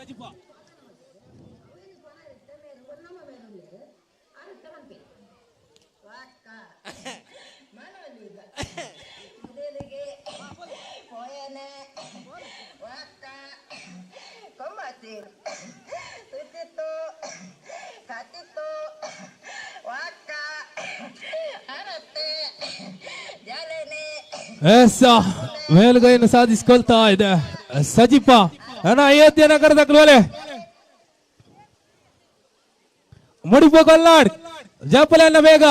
S, ಮೇಲುಗೈಯನ್ನು ಸಾಧಿಸಿಕೊಳ್ತಾ ಇದೆ ಸಜಿಪ. ಅಣ್ಣ ಅಯೋಧ್ಯೆ ನಗರದ ಕ್ಲೋಲೆ ಮುಡಿಪು ಕೊಲ್ನಾಡ್ ಜಪಲನ್ನ ಬೇಗ.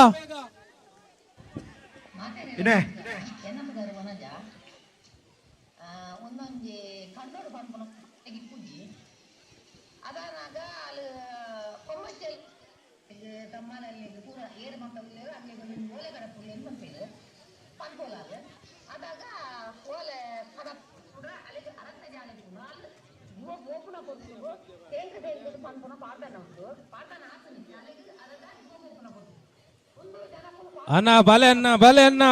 ಅಣ್ಣ ಬಲೆ ಅಣ್ಣ ಬಲೆ ಅಣ್ಣ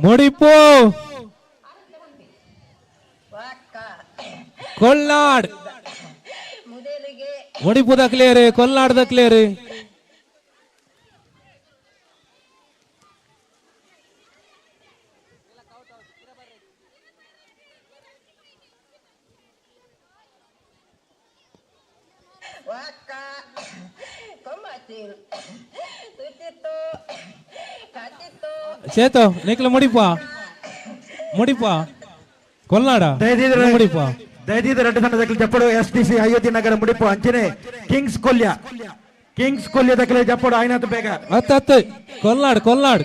ಮುಡಿಪು ಕೊಲ್ನಾಡ್ ಮುಡಿಪು ದಕ್ಲೇರಿ ಕೊಲ್ನಾಡ್ ದಕ್ಲೇರಿ. ಚೇತು ನಿಕ್ಲ ಮುಡಿಪ ಮುಡಿಪ ಕೊಲ್ನಾಡ ಮುಡಿಪ. ದಯದೀದ ರಡ್ಡು ತಂಡದ ಜಪ್ಪಡು S D C Ayodhya Nagar Mudipu. ಅಂಚನೆ ಕಿಂಗ್ಸ್ ಕೊಲ್ಯ, ಕಿಂಗ್ಸ್ ಕೊಲ್ಯ ದಕ್ಕಲೆ ಜಪ್ಪಡು ಆಯ್ನಾತು ಬೇಗ. ಅತ್ತ ಕೊಲ್ನಾಡ್ ಕೊಲ್ನಾಡ್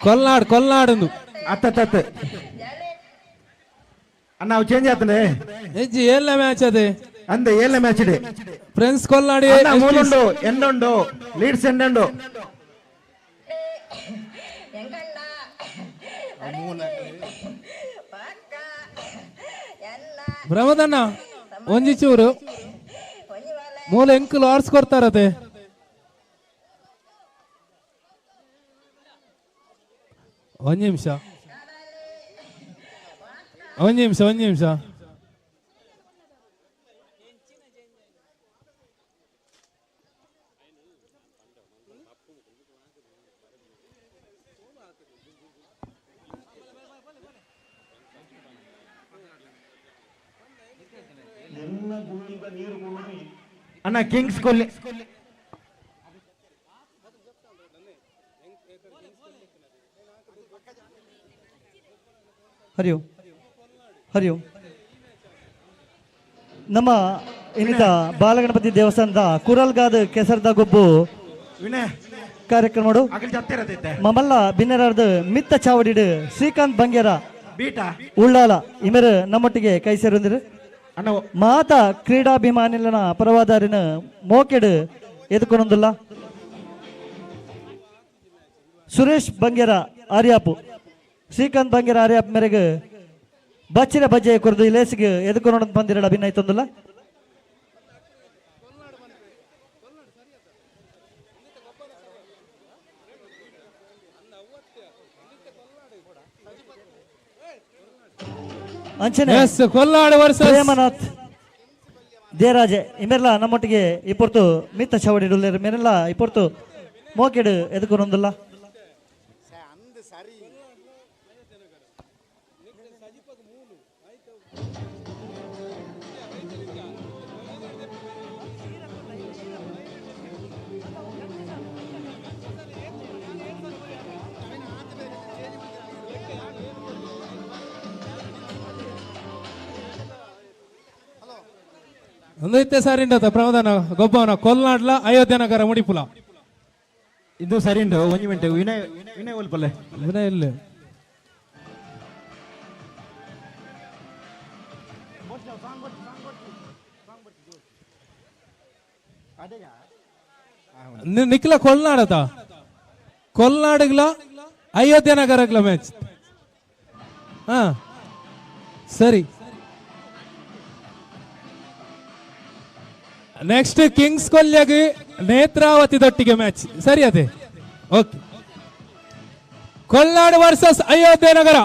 ಕೊಲ್ನಾಡ್ ಕೊಲ್ನಾಡ್ ಅತ್ತ ಅಣ್ಣ ಅವು ಚೇಂಜ್ ಆತನೆ. ಹೆಜ್ಜಿ ಏಳನೇ ಮ್ಯಾಚ್ ಅದೇ ಅಂದ ಏಳನೇ ಮ್ಯಾಚ್ ಇದೆ. Friends ಕೊಲ್ನಾಡಿ ಮೂಲುಂಡು ಎಂಡುಂಡು leads ಎಂಡುಂಡು. ಪ್ರಮೋದಣ್ಣ ಒಂಜಿ ಚೂರು ಮೂಲ ಎಂಕುಲು ಆರ್ಸ್ ಕೊಡ್ತಾರತೆ. ಒಂದ್ ನಿಮಿಷ ಒಂದ್ ನಿಮಿಷ ಒಂದ್ ನಿಮಿಷ. ಅಣ್ಣ ಕಿಂಗ್ಸ್ ಕೊಲ್ಲಿ ಹರಿಯೋ ಹರಿಯೋ. ನಮ್ಮ ಇನ್ನಿತ ಬಾಲಗಣಪತಿ ದೇವಸ್ಥಾನದ ಕುರಲ್ಗಾದ ಕೆಸರ್ದ ಗೊಬ್ಬು ಕಾರ್ಯಕ್ರಮ ಮಮಲ್ಲ ಬಿನ್ನರಾರ್ದ ಮಿತ್ತ ಚಾವಡಿಡು ಶ್ರೀಕಾಂತ್ ಬಂಗೇರ ಉಳ್ಳಾಲ ಇಮರು ನಮ್ಮೊಟ್ಟಿಗೆ ಕೈ ಸೇರುವಂದಿರು. ಮಾತಾ ಕ್ರೀಡಾಭಿಮಾನಿಲನ ಪರವಾದಾರಿನ ಮೋಕೆಡು ಎದುಕೊನೊಂದುಲ್ಲ. ಸುರೇಶ್ ಬಂಗೇರ ಆರ್ಯಾಪು, ಶ್ರೀಕಾಂತ್ ಬಂಗೇರ ಆರ್ಯಾಪ್ ಮೇರೆಗೆ ಬಚ್ಚಿನ ಬಜ್ಜೆ ಕೊರದು ಇಲೇಸಿಗೆ ಎದುಕೊನೊಂದು ಬಂದಿರಡ ಅಭಿನಯ ತಂದುಲ್ಲ. ಅಂಚನೆ ಕೊಲ್ನಾಡು ವರ್ಸಸ್ ಪ್ರೇಮನಾಥ್ ದೇರಾಜೆ ಇಮೆರ್ಲ ನಮ್ಮೊಟ್ಟಿಗೆ ಇಪ್ಪೊರ್ತು ಮಿತ್ತ ಚವಡಿ ಉಲ್ಲೇರು ಮೇರೆಲ್ಲ ಇಪ್ಪೊರ್ತು ಮೋಕೆಡು ಎದುಕೊನೊಂದುಲ್ಲ. ಒಂದು ಇತ್ತೆ ಸರಿಂಡತ ಪ್ರಮೋದನ ಗೊಬ್ಬವನ ಕೊಲ್ನಾಡ್ಲ ಅಯೋಧ್ಯೆ ನಗರ ಮುಡಿಪುಲ ಇದು ಸರಿಂಡು ಒಂಜಿ ಮಿನಿಟ್ ವಿನಯ್ ವಿನಯ್ ಒಲ್ಪಲ್ಲೆ ವಿನಯ್ ಇಲ್ಲ ನಿಕ್ಲ ಕೊಲ್ನಾಡತ ಕೊಲ್ನಾಡುಗ್ಲ ಅಯೋಧ್ಯೆ ನಗರಗ್ಲ ಮ್ಯಾಚ್. ಹಾ ಸರಿ, ನೆಕ್ಸ್ಟ್ ಕಿಂಗ್ಸ್ ಕೊಲ್ಯಾಗ ನೇತ್ರಾವತಿ ದೊಟ್ಟಿಗೆ ಮ್ಯಾಚ್ ಸರಿ ಅದೇ. ಓಕೆ, ಕೊಲ್ನಾಡು ವರ್ಸಸ್ ಅಯೋಧ್ಯೆ ನಗರ.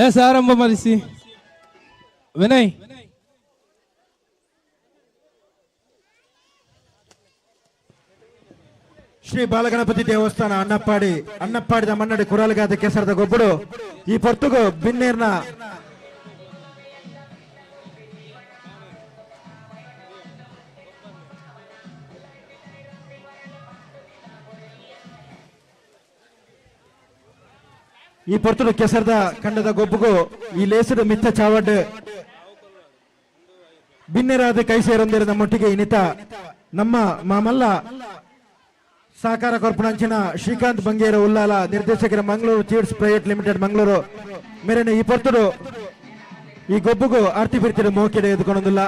ಎಸ್ ಆರಂಭ ಮಾಡಿಸಿ ವಿನಯ್. ಶ್ರೀ ಬಾಲಗಣಪತಿ ದೇವಸ್ಥಾನ ಅಣ್ಣಪ್ಪಾಡಿ ಅಣ್ಣಪ್ಪಾಡಿದ ಮನ್ನಡಿ ಕುರಲ್ಗಾದ ಕೆಸರದ ಗೊಬ್ಬಡು ಈ ಪೊರ್ತುಗು ಬಿನ್ನೇರ್ನ ಈ ಪೊರ್ತುಡು ಕೆಸರದ ಕಂಡದ ಗೊಬ್ಬುಗು ಈ ಲೇಸಡು ಮಿತ್ತ ಚಾವಡ್ ಬಿನ್ನೆರಾದ ಕೈ ಸೇರೊಂದಿರ ನಮ್ಮೊಟ್ಟಿಗೆ ಇನಿತ ನಮ್ಮ ಮಾಮಲ್ಲ ಸಹಕಾರ ಕೊರ್ಪಣಂಚಿನ ಶ್ರೀಕಾಂತ್ ಬಂಗೇರ ಉಲ್ಲಾಲ ನಿರ್ದೇಶಕರ Mangaluru chits private limited Mangaluru ಮೇರೆನ ಈ ಪೊರ್ತುಡು ಈ ಗೊಬ್ಬುಗು ಆರ್ತಿ ಬಿರ್ತಿಡು ಮೋಕೆಡೆ ಎದುಕೊಂಡೊಂದಿಲ್ಲ.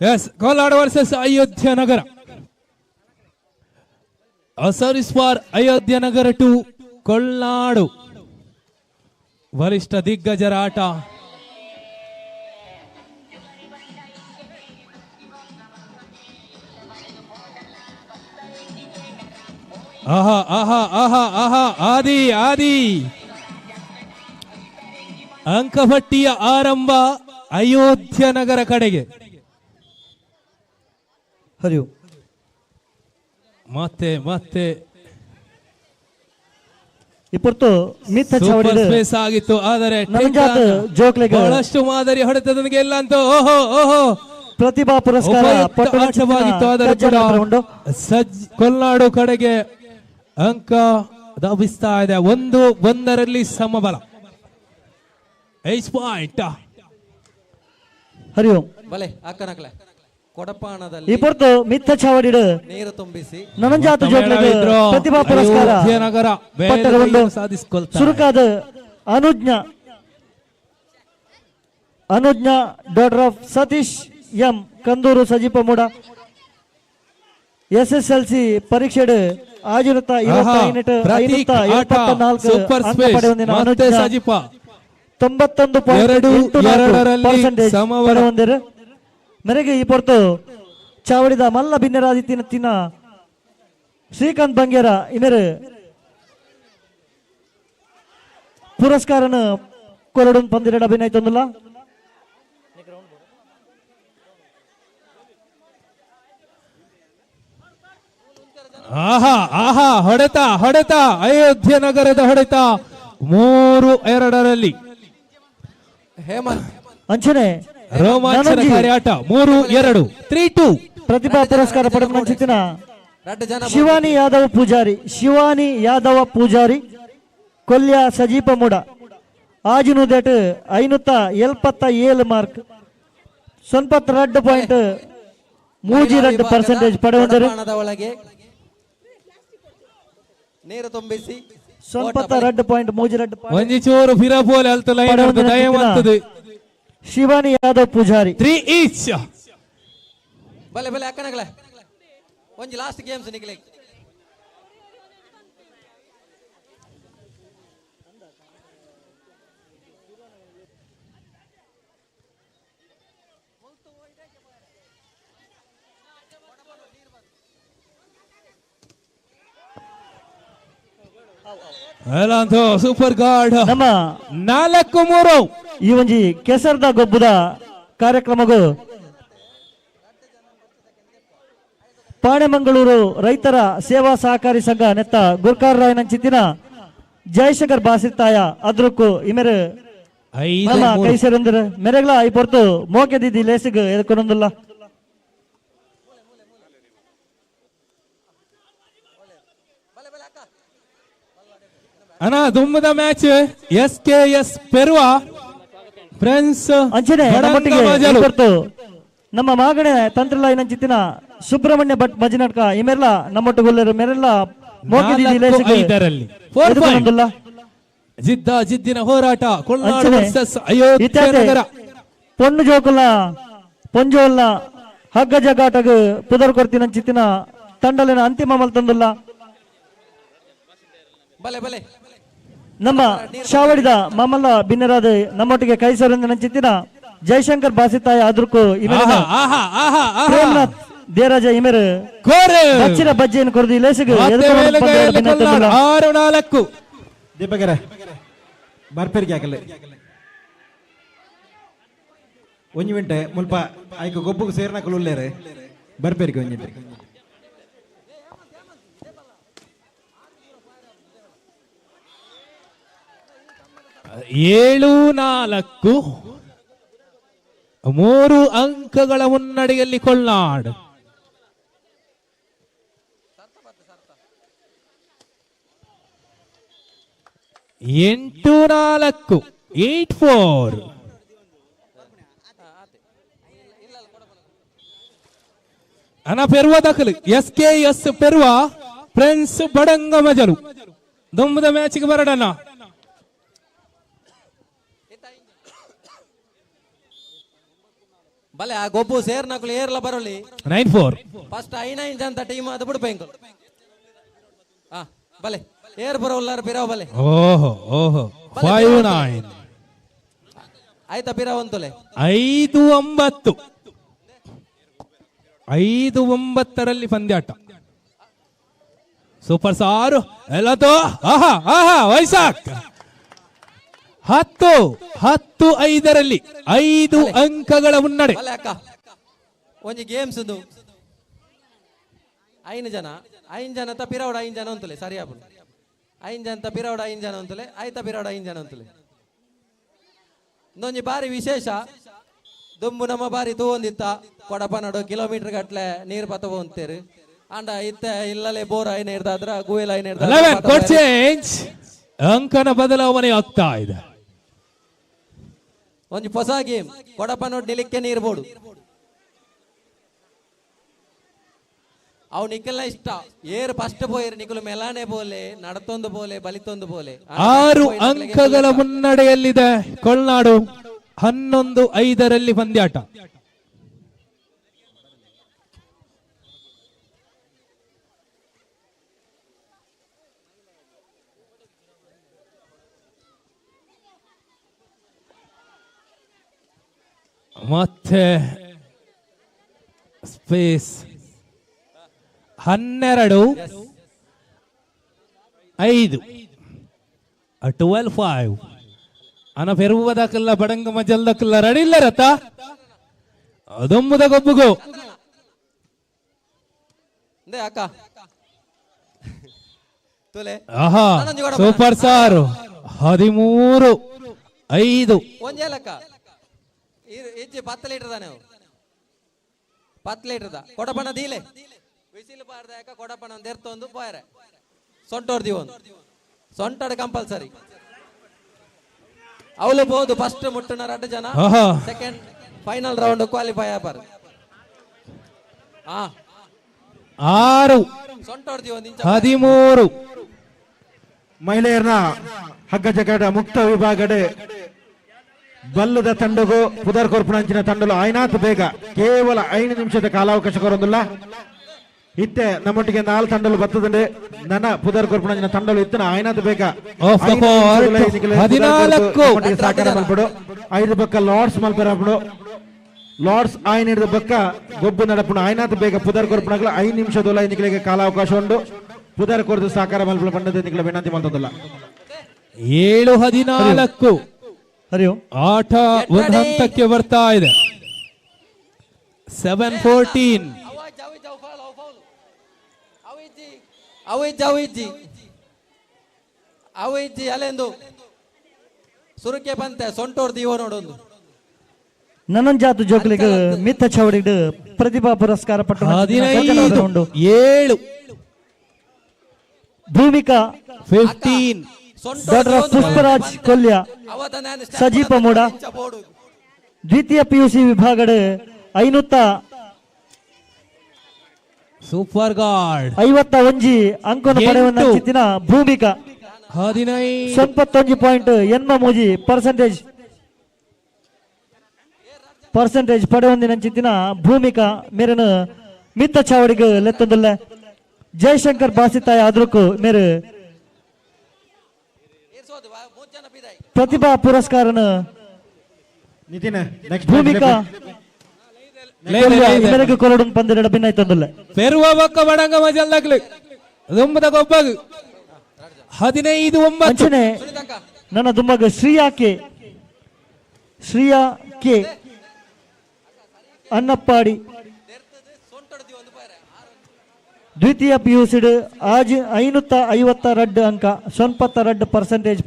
Yes, Kolnadu versus Ayodhya Nagar. Service for Ayodhya Nagar to Kolnadu. ಬಲಿಷ್ಠ ದಿಗ್ಗಜರ ಆಟ. ಆಹಾ ಆಹಾ ಆಹಾ ಆಹಾ, ಆದಿ ಆದಿ. ಅಂಕಪಟ್ಟಿಯ ಆರಂಭ ಅಯೋಧ್ಯ ನಗರ ಕಡೆಗೆ. ಹರಿವು ಮತ್ತೆ ಮತ್ತೆ ಇಪ್ಪತ್ತು ಮಿತ್ತ ಸ್ಪೇಸ್ ಆಗಿತ್ತು, ಆದರೆ ಬಹಳಷ್ಟು ಮಾದರಿ ಹೊಡೆತದೊಂದಿಗೆ ಇಲ್ಲ ಅಂತ. ಓಹೋ ಓಹೋ, ಪ್ರತಿಭಾ ಪುರಸ್ಕಾರ ಆಟವಾಗಿತ್ತು, ಆದರೆ ಸಜ್ ಕೊಲ್ನಾಡು ಕಡೆಗೆ ಅಂಕ ಧಾವಿಸ್ತಾ ಇದೆ. 1-1ರಲ್ಲಿ ಸಮಬಲ. 8 ಪಾಯಿಂಟ್. ಹರಿ ಓಂ. ಬಲೆ ಅಕ್ಕನಕಲೆ ಕೊಡಪಾಣದಲ್ಲಿ ಈ ಪೊರ್ತು ಮಿತ್ತ ಚಾವಡಿಡು ನೀರು ತುಂಬಿಸಿ ನನಂಜಾತ ಜೋಕ್ಲೆಗ್ ಪ್ರತಿಭಾ ಪುರಸ್ಕಾರ ನಗರ ಪಟ್ಟರಗೊಂಡು ಸಾಧಿಸಿಕೊಳ್ತಾರೆ. ಸುರುಕಾದ Anujna Anujna daughter of Satish M Kandur Sajipa Muda SSLC ಪರೀಕ್ಷೆ ಆಜುನತ 91 91.84% ಪಡೆಯೊಂದಿರು. ಮೇರೆಗೆ ಈ ಪೊರ್ತು ಚಾವಡಿದ ಮಲ್ಲ ಬಿನ್ನೆರಾದಿತ್ತಿನ ತಿನ್ನ ಶ್ರೀಕಾಂತ್ ಬಂಗೇರ ಇಮೇರು ಪುರಸ್ಕಾರನ ಕೊರಡು ಪಂದಿರಡ ಅಭಿನಯ ತಂದಿಲ್ಲ. ಆಹಾ ಆಹಾ, ಹೊಡೆತ ಹೊಡೆತ, ಅಯೋಧ್ಯೆ ನಗರದ ಹೊಡೆತ. 3-2ರಲ್ಲಿ ಹೇಮಂತ್ ಅಂಚನೆ ರೋಮಾಂಚನಕಾರಿ ಆಟ. 3-2 3-2. ಪ್ರತಿಭಾ ಪುರಸ್ಕಾರ ಪಡೆದ ಮಂಚಿತಿನ ಶಿವಾನಿ ಯಾದವ್ ಪೂಜಾರಿ, ಶಿವಾನಿ ಯಾದವ ಪೂಜಾರಿ ಕೊಲ್ಯ ಸಜೀಪ ಮೂಡ ಆಜಿನುದೇಟ್ 577 ಮಾರ್ಕ್ 92.32% ಪಡೆಯುವಂದರು. ನೀರು ತುಂಬಿಸಿ 92.32 ಒಂಜಿ ಚೂರು ಫಿರಪೋಲೆ ಅಲ್ತ ಲೈನ್ ದಯವಂತದೆ. ಶಿವಾನಿ ಯಾದವ್ ಪೂಜಾರಿ 3 ಈಚ್. ಬಲೆ ಬಲೆ ಅಕ್ಕನಗಲೆ ಒಂಜಿ ಲಾಸ್ಟ್ ಗೇಮ್ಸ್ ನಿಕ್ಲೆ. Super guard. ನಮ್ಮ 4-3 ಈ ಒಂಜಿ ಕೆಸರ್ದ ಗೊಬ್ಬುದ ಕಾರ್ಯಕ್ರಮಗೂ ಪಾಣೆಮಂಗಳೂರು ರೈತರ ಸೇವಾ ಸಹಕಾರಿ ಸಂಘ ನೆತ್ತ ಗುರ್ಕಾರ್ ರಾಯನಂಚಿತ್ತಿನ ಜಯಶಂಕರ್ ಬಾಸಿತ್ತಾಯ ಅದ್ರಕ್ಕು ಇಮೆರು ನಮ್ಮ ಕೈಸರಂದ್ರ ಮೆರೆಗ್ಲ I ಪೊರ್ತು ಮೋಕೆ ದಿದ್ದಿ ಲೇಸಿಗ್ ಎದ್ಕೊಂಡೊಂದುಲ್ಲ. ಅಣ್ಣ ದುಮ್ಮದ match S K S Perva friends ಅಂಚನೆ ನಮ್ಮೊಟ್ಟಿಗೆ ನಮ್ಮ ಮಾಗಣೆ ತಂತ್ರಲ ನಂಚಿತ್ತಿನ ಸುಬ್ರಹ್ಮಣ್ಯ ಭಟ್ ಮಜಿನಟ್ಕ ಇಮೆರ್ಲ ನಮ್ಮೊಟ್ಟುಗುಲ್ಲರು ಮೆರೆಲ್ಲ ಮೋಕೆ ದಿದ್ದಿ ಲೇಸಿಗ್ ಎದ್ಕೊಂಡೊಂದುಲ್ಲ. ಜಿದ್ದ ಜಿದ್ದಿನ ಹೋರಾಟ ಕೊಲ್ನಾಡು ವರ್ಸಸ್ ಅಯೋಧ್ಯೆ ನಗರ. ಪೊಣ್ಣು ಜೋಕುಲ ಪೊಂಜೋಲ್ನ ಹಗ್ಗ ಜಗಾಟಗ್ ಪುದರ್ ಕೊರ್ತಿನ ಚಿತ್ತಿನ ತಂಡಲಿನ ಅಂತಿಮ ಮಲ್ತಂದುಲ್ಲ. ನಮ್ಮ ಶಾವಡಿದ ಮಾಮಲ್ಲ ಬಿನ್ನರಾದ ನಮ್ಮೊಟ್ಟಿಗೆ ಕೈಸರಂದಿನ ಚಿತ್ತಿನ ಜಯಶಂಕರ್ ಬಾಸಿತಾಯ ಅದ್ರಕ್ಕೂ ಇಮೆರ ಪ್ರೇಮನಾಥ್ ದೇರಾಜ ಇಮೆರು ಬಚ್ಚಿನ ಬಜ್ಜೆಯನ್ನು ಕೊರದಿ ಲೇಸಿಗ್ 6-4. ದೀಪಕರ ಬರ್ಪೇರಿಗೆ ಹಾಕಲ್ಲ ಒಂಜಿ ಮಿಂಟೆ ಮುಲ್ಪ ಐಕ ಗೊಬ್ಬುಗು ಸೇರ್ನಕಲು ಉಲ್ಲೇರೆ ಬರ್ಪೇರಿಗೆ ಒಂಜಿ ಮಿಂಟೆ. 7-4 3 ಅಂಕಗಳ ಮುನ್ನಡೆಯಲ್ಲಿ ಕೊಲ್ನಾಡ್. 8-4 8-4. ಅನ ಪೆರುವ ದಾಖಲು S K S Perva friends Badanga Majalu ದುಮ್ಮದ ಮ್ಯಾಚ್ಗೆ ಬರಡಣ. ಬಲೆ ಆ ಗೊಬ್ಬು ಸೇರ್ನಕುಲು ಏರ್ಲ ಬರಲಿ. 9-4 ಫಸ್ಟ್ 5-9 ಜನ ಟೀಮ್ ಅದು ಬಿಡ್ಬೇಕು. ಬಲೆ ಏರ್ ಬರೋಲ್ಲಾರ ಬಿರಾವ್ ಬಲೆ. ಓಹೋ ಓಹೋ 5-9 ಆಯ್ತಾ ಬಿರಾವ್ ಅಂತಲೇ 5-9 5-9ರಲ್ಲಿ ಪಂದ್ಯಾಟ. ಸೂಪರ್ ಸಾರು ಎಲ್ಲದೋ. ಆಹಾ ಆಹಾ ವೈಸಾಕ್ 10-10-5ರಲ್ಲಿ 5 ಅಂಕಗಳ ಮುನ್ನಡೆ. ಒಂಜಿ ಗೇಮ್ಸ್ 5 ಜನ 5 ಜನ ಪಿರವಡ 5 ಜನ ಅಂತಲೇ ಸರಿ ಆಪುಂಡು. 5 ಜನ ಪಿರವಡ 5 ಜನ ಅಂತಲೇ ಆಯ್ತಾ ಪಿರವಡ 5 ಜನ ಅಂತಲೇ. ಇನ್ನೊಂಜಿ ಬಾರಿ ವಿಶೇಷ ದುಂಬು ನಮ್ಮ ಬಾರಿ ತೂವೊಂದಿತ್ತ ಕೊಡಪನಡು ಕಿಲೋಮೀಟರ್ ಗಟ್ಲೆ ನೀರು ಪತ್ತ ಅಂತೀರಿ. ಅಂಡ ಇತ್ತ ಇಲ್ಲಲೇ ಬೋರ್ ಐನ ಇರ್ದಾದ್ರ ಗುವೆಲ್ ಐನ ಇರ್ದಾದ್ರ ಅಂಕನ ಬದಲಾವಣೆ ಆಗ್ತಾ ಇದೆ. ಒಂಜಿ ಹೊಸ ಗೇಮ್ ಕೊಡಪನೋಡ್ ನಿಲಿಕ್ಕೆ ನೀರು ಬೋಡು. ಅವು ನಿಖಲ್ನ ಇಷ್ಟ ಏರು ಫಸ್ಟ್ ಪೋಯರು ನಿಖಲು ಮೆಲಾನೆ ಬೋಲೆ ನಡತೊಂದು ಬೋಲೆ ಬಲಿತೊಂದು ಬೋಲೆ. 6 ಅಂಕಗಳ ಮುನ್ನಡೆಯಲ್ಲಿದೆ ಕೊಲ್ನಾಡು. 11-5ರಲ್ಲಿ ಪಂದ್ಯಾಟ. ಮತ್ತೆ ಸ್ಪೇಸ್ 12-5 12-5. ಅನ ಪೆರುವುದಕ್ಕೆಲ್ಲ ಬಡಂಗ ಮಜಲ್ದಕ್ಕೆಲ್ಲ ರೆಡಿ ಇಲ್ಲ ರಥ ಅದೊಮ್ಮದ ಗೊಬ್ಬುಗು. ಆಹಾ ಸೂಪರ್ ಸಾರ್ 13-5. ಇಜ್ಜಿ 10 ಲೀಟರ್ ತಾನೆ 10 ಲೀಟರ್ದ ಕೊಡಪಣ ದೀಲೆ ಬಿಸಿಲು ಬಾರ್ದ ಯಾಕ ಕೊಡಪಣ ಒಂದು ಎರ್ತೊಂದು ಪೋಯರೆ ಸೊಂಟೋರ್ದಿ ಒಂದು ಸೊಂಟೋಡ್ ಕಂಪಲ್ಸರಿ ಅವಳು ಬೋದು ಫಸ್ಟ್ ಮುಟ್ಟುನ 2 ಜನ second final round qualify offer. 6 13. ಮಹಿಳೆಯರನ್ನ ಹಗ್ಗ ಜಗಾಟ ಮುಕ್ತ ವಿಭಾಗಡೆ ಬಲ್ಲದ ತಂಡಗು ಪುದರ್ ಕೊರ್ಪುಣಂಚಿನ ತಂಡಲು ಆಯ್ನಾತ್ ಬೇಗ ಕೇವಲ 5 ನಿಮಿಷದ ಕಾಲಾವಕಾಶ ಕೊರೊಂದುಲ್ಲ. ಇತ್ತೆ ನಮ್ಮೊಟ್ಟಿಗೆ 4 ತಂಡಲು ಬರ್ತದಂಡೆ ನನ್ನ ಪುದರ್ ಕೊರ್ಪುಣಂಚಿನ ತಂಡಲು ಇತ್ತನ ಆಯ್ನಾತ್ ಬೇಗ ಸಹಕಾರ ಮಲ್ಪಡು. 5 ಬಕ್ಕ ಲಾರ್ಡ್ಸ್ ಮಲ್ಪರಪಡು ಲಾರ್ಡ್ಸ್ ಆಯ್ನ ಹಿಡಿದ ಬಕ್ಕ ಗೊಬ್ಬು ನಡಪುಣ ಆಯ್ನಾತ್ ಬೇಗ ಪುದರ್ ಕೊರ್ಪುಣಗಳು 5 ನಿಮಿಷದೊಲ ನಿಖಲಿಗೆ ಕಾಲಾವಕಾಶ ಉಂಡು. ಪುದರ್ ಕೊರ್ದು ಸಹಕಾರ ಮಲ್ಪುಲ ಪಂಡದ ನಿಕಲ ವಿನಂತಿ ಮಲ್ತೊಂದುಲ್ಲ. 7-14. ಹರಿ ಓಂ. ಆಟ ಒಂದು ಹಂತಕ್ಕೆ ಬರ್ತಾ ಇದೆ. 7-14. ಅವು ಇಜ್ಜಿ, ಅವು ಇಜ್ಜಿ, ಅವು ಇಜ್ಜಿ. ಅಲೆಂದು ಸುರುಕೆ ಬಂತೆ ಸೊಂಟೋರ್ ದೀವ ನೋಡೊಂದು. ನನಂಜಾತು ಜೋಕ್ಲಿಗ್ ಮಿತ್ತ ಚೌಡಿಡ್ ಪ್ರತಿಭಾ ಪುರಸ್ಕಾರ ಪಟ್ಟು 15 7. ಭೂಮಿಕಾ 15. ಡಾಕ್ಟರ್ ಪುಷ್ಪರಾಜ್ ಕೊಲ್ಯ ಸಜೀಪ ಮೂಡ. ದ್ವಿತೀಯ ಪಿಯುಸಿ ವಿಭಾಗದ ಐನೂತ್ತ ಸೂಪರ್ ಗಾರ್ಡ್ 51 ಅಂಕವನ್ನು ಪಡೆಯುವ ಚಿತ್ತಿನ ಭೂಮಿಕಾ 15 81.83 ಪರ್ಸೆಂಟೇಜ್ ಪಡೆಯೊಂದಿನ ಚಿತ್ತಿನ ಭೂಮಿಕಾ ಮೇರನು ಮಿತ್ತ ಚಾವಡಿಗೆ ಲೆತ್ತೊಂದಲ್ಲ. ಜಯಶಂಕರ್ ಬಾಸಿತಾಯ ಆದ್ರಕ್ಕೂ ಮೇರು ಪ್ರತಿಭಾ ಪುರಸ್ಕಾರನ ನಿತಿನ್ ನೆಕ್ಸ್ಟ್ ಭೂಮಿಕಾ ಮೇರೆಗೆ ಕೊರಡು ಪಂದ್ಯ ಭಿನ್ನಾಯ್ತೊಂದಲ್ಲ. ಪೆರುವ ಬೊಕ್ಕ ಬಡಂಗ ಮಜಲ್ದಾಗ್ಲು ದುಂಬದ ಗೊಬ್ಬಗ್ 15-9. ಅಂಚನೆ ನನ್ನ ದುಮ್ಮಗ ಶ್ರೀಯಾ ಕೆ, ಶ್ರೀಯಾ ಕೆ ಅನ್ನಪ್ಪಾಡಿ ದ್ವಿತೀಯ ಪಿಯುಸಿಡ್ ಆಜ್ 552 ಅಂಕ 92 ಪರ್ಸೆಂಟೇಜ್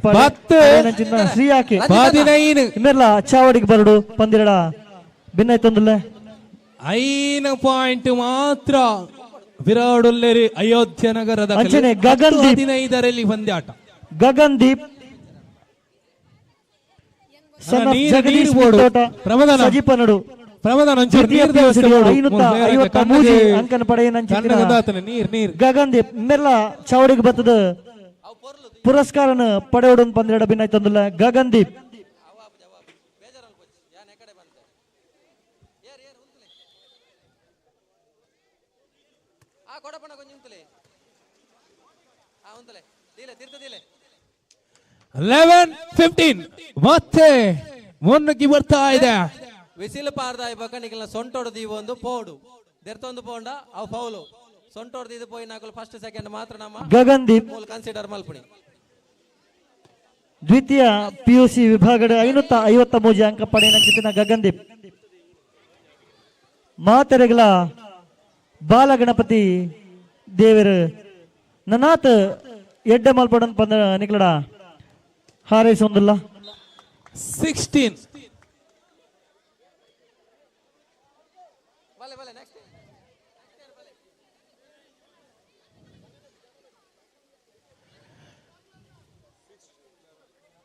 ಶ್ರೀಯಾ ಕೆ 15. ಇಮ್ಮೆಲ್ಲ ಚಾವಡಿಗೆ ಬರಡು ಪಂದಿರಡ ಭಿನ್ನಾಯ್ತೊಂದಲ್ಲ. 5 ಪಾಯಿಂಟ್ ಮಾತ್ರ ವಿರಾಡುಲ್ಲೇರಿ ಅಯೋಧ್ಯ ನಗರದ ಅಂಚನೆ ಗಗನ್ದೀಪ್. 15ರಲ್ಲಿ ಪಂದ್ಯಾಟ. ಗಗನ್ದೀಪ್ ಸನ್ ಆಫ್ ಜಗದೀಶ್ ಮಿತ್ತೋಟ ಸಜೀಪ ನಡು ಪ್ರಮದಾನ ಒಂಚೂರು ನೀರ್ ವ್ಯವಸ್ಥೆ ಮಾಡು. 553 ಅಂಕನ ಪಡೆಯನಂಚಿನ ನೀರ್ ನೀರ್ ಗಗನ್ದೀಪ್ ಮೆಲ್ಲ ಚಾವಡಿಗೆ ಬತ್ತದ ಪುರಸ್ಕಾರನ ಪಡೆಯೋಡು ಪಂದ್ಯಡ ಭಿನ್ನಾಯ್ತೊಂದಲ್ಲ. ಗಗನ್ದೀಪ್ ಲೆವೆನ್ 15 ಮತ್ತೆ ಮುನ್ನುಗ್ಗಿ ಬರ್ತಾ ಇದೆ. ವಿಸಿಲ್ ಪಾರ್ದಾಯ ಬೊಕ್ಕ ನಿಕಲ್ನ ಸೊಂಟೊಡು ದೀವೊಂದು ಪೋಡು ದೆರ್ತೊಂದು ಪೋಂಡ ಅವು ಫೌಲು ಸೊಂಟೊಡ್ದು ಇದು ಪೋಯಿ ನಾಕುಲು ಫಸ್ಟ್ ಸೆಕೆಂಡ್ ಮಾತ್ರ ನಮ್ಮ ಗಗನ್ದೀಪ್ ಮೂಲ ಕನ್ಸಿಡರ್ ಮಲ್ಪುಣಿ. ದ್ವಿತೀಯ ಪಿಯುಸಿ ವಿಭಾಗದ 553 ಅಂಕ ಪಡೆಯನಂಚಿನ ಗಗನ್ದೀಪ್. ಮಾತೆರೆಗಳ ಬಾಲಗಣಪತಿ ದೇವರು ನನಾತ್ ಎಡ್ಡೆ ಮಲ್ಪಡನ್ ಪಂದ ನಿಕ್ಲಡ ಹಾರೈಸೊಂದಿಲ್ಲ. 16.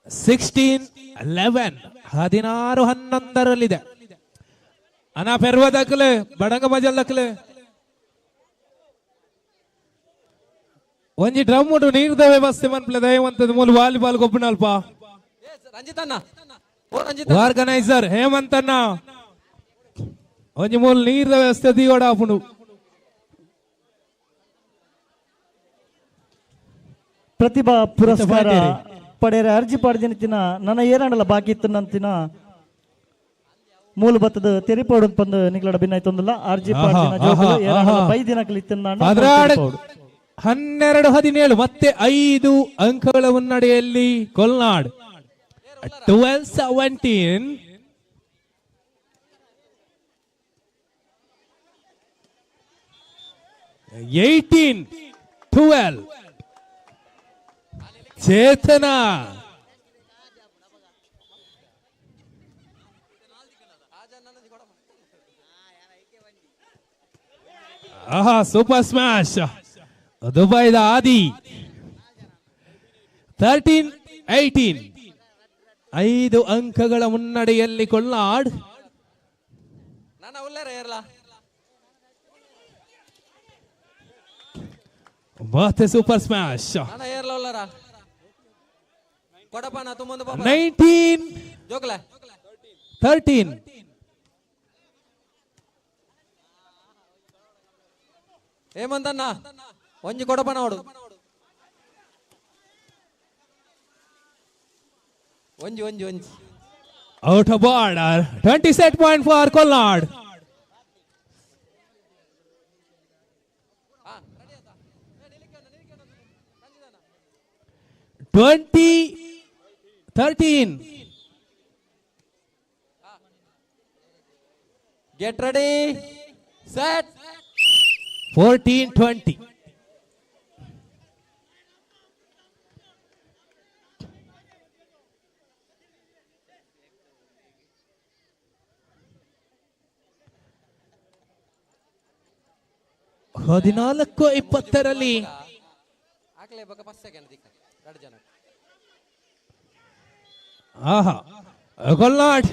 16-11 16-11ರಲ್ಲಿದೆ. ಅನ ಪೆರ್ವ ದಾಖಲೆ ಬಡಂಗ ಮಜಲ್ ದಾಖಲೆ ಒಂಜಿ ಡ್ರಮ್ ಉಂಟು ನೀರ್ದ ವ್ಯವಸ್ಥೆ ಮನ್ಪ್ಲೆ ದಯವಂತದ ಮೂಲ ವಾಲಿಬಾಲ್ ಗೊಬ್ಬನಲ್ಪ. ರಂಜಿತಣ್ಣ ಆರ್ಗನೈಸರ್ ಹೇಮಂತಣ್ಣ ಒಂಜಿ ಮೂಲ ನೀರ್ದ ವ್ಯವಸ್ಥೆ ದಿಯೋಡ ಆಪುಂಡು. ಪ್ರತಿಭಾ ಪುರಸ್ಕಾರ ಪಡೆಯರ ಅರ್ಜಿ ಪಡೆದಿನ ನನ್ನ ಏನಾಡಲ್ಲ ಬಾಕಿ ಇತ್ತು ನಂತಿನ ಮೂಲ ಬತ್ತದ ತೆರಿಪೋಡು ಪಂದು ನಿಕ್ಲಡ ಭಿನ್ನಾಯ್ತೊಂದಿಲ್ಲ. ಅರ್ಜಿ ಪಾಡ್ದಿನ ಜೋಕುಲು ಏನಾಡಲ್ಲ ಬೈದಿನಕಲು ಇತ್ತಿನ 12-17 ಮತ್ತೆ 5 ಅಂಕಗಳ ಮುನ್ನಡೆಯಲ್ಲಿ ಕೊಲ್ನಾಡ್. 12-17. 18-12. ಚೇತನ ಆಹಾ ಸೂಪರ್ ಸ್ಮ್ಯಾಶ್ ದುಬೈದ ಆದಿ. 13-18 5 ಅಂಕಗಳ ಮುನ್ನಡೆಯಲ್ಲಿ ಕೊಲ್ನಾಡ್. ಮತ್ತೆ ಸೂಪರ್ ಸ್ಮ್ಯಾಶ್. 19-13. ಹೇಮಂತಣ್ಣ ಒಂಜಿ ಕೊಡಪನ ನೋಡು ಒಂಜಿ ಒಂಜಿ ಒಂಜಿ. Out of order. 20 set point for Kolnad. 20-13. Get ready, set. 14-20. 14-20ರಲ್ಲಿ ಆಹಾ ಕೊಲ್ನಾಡ್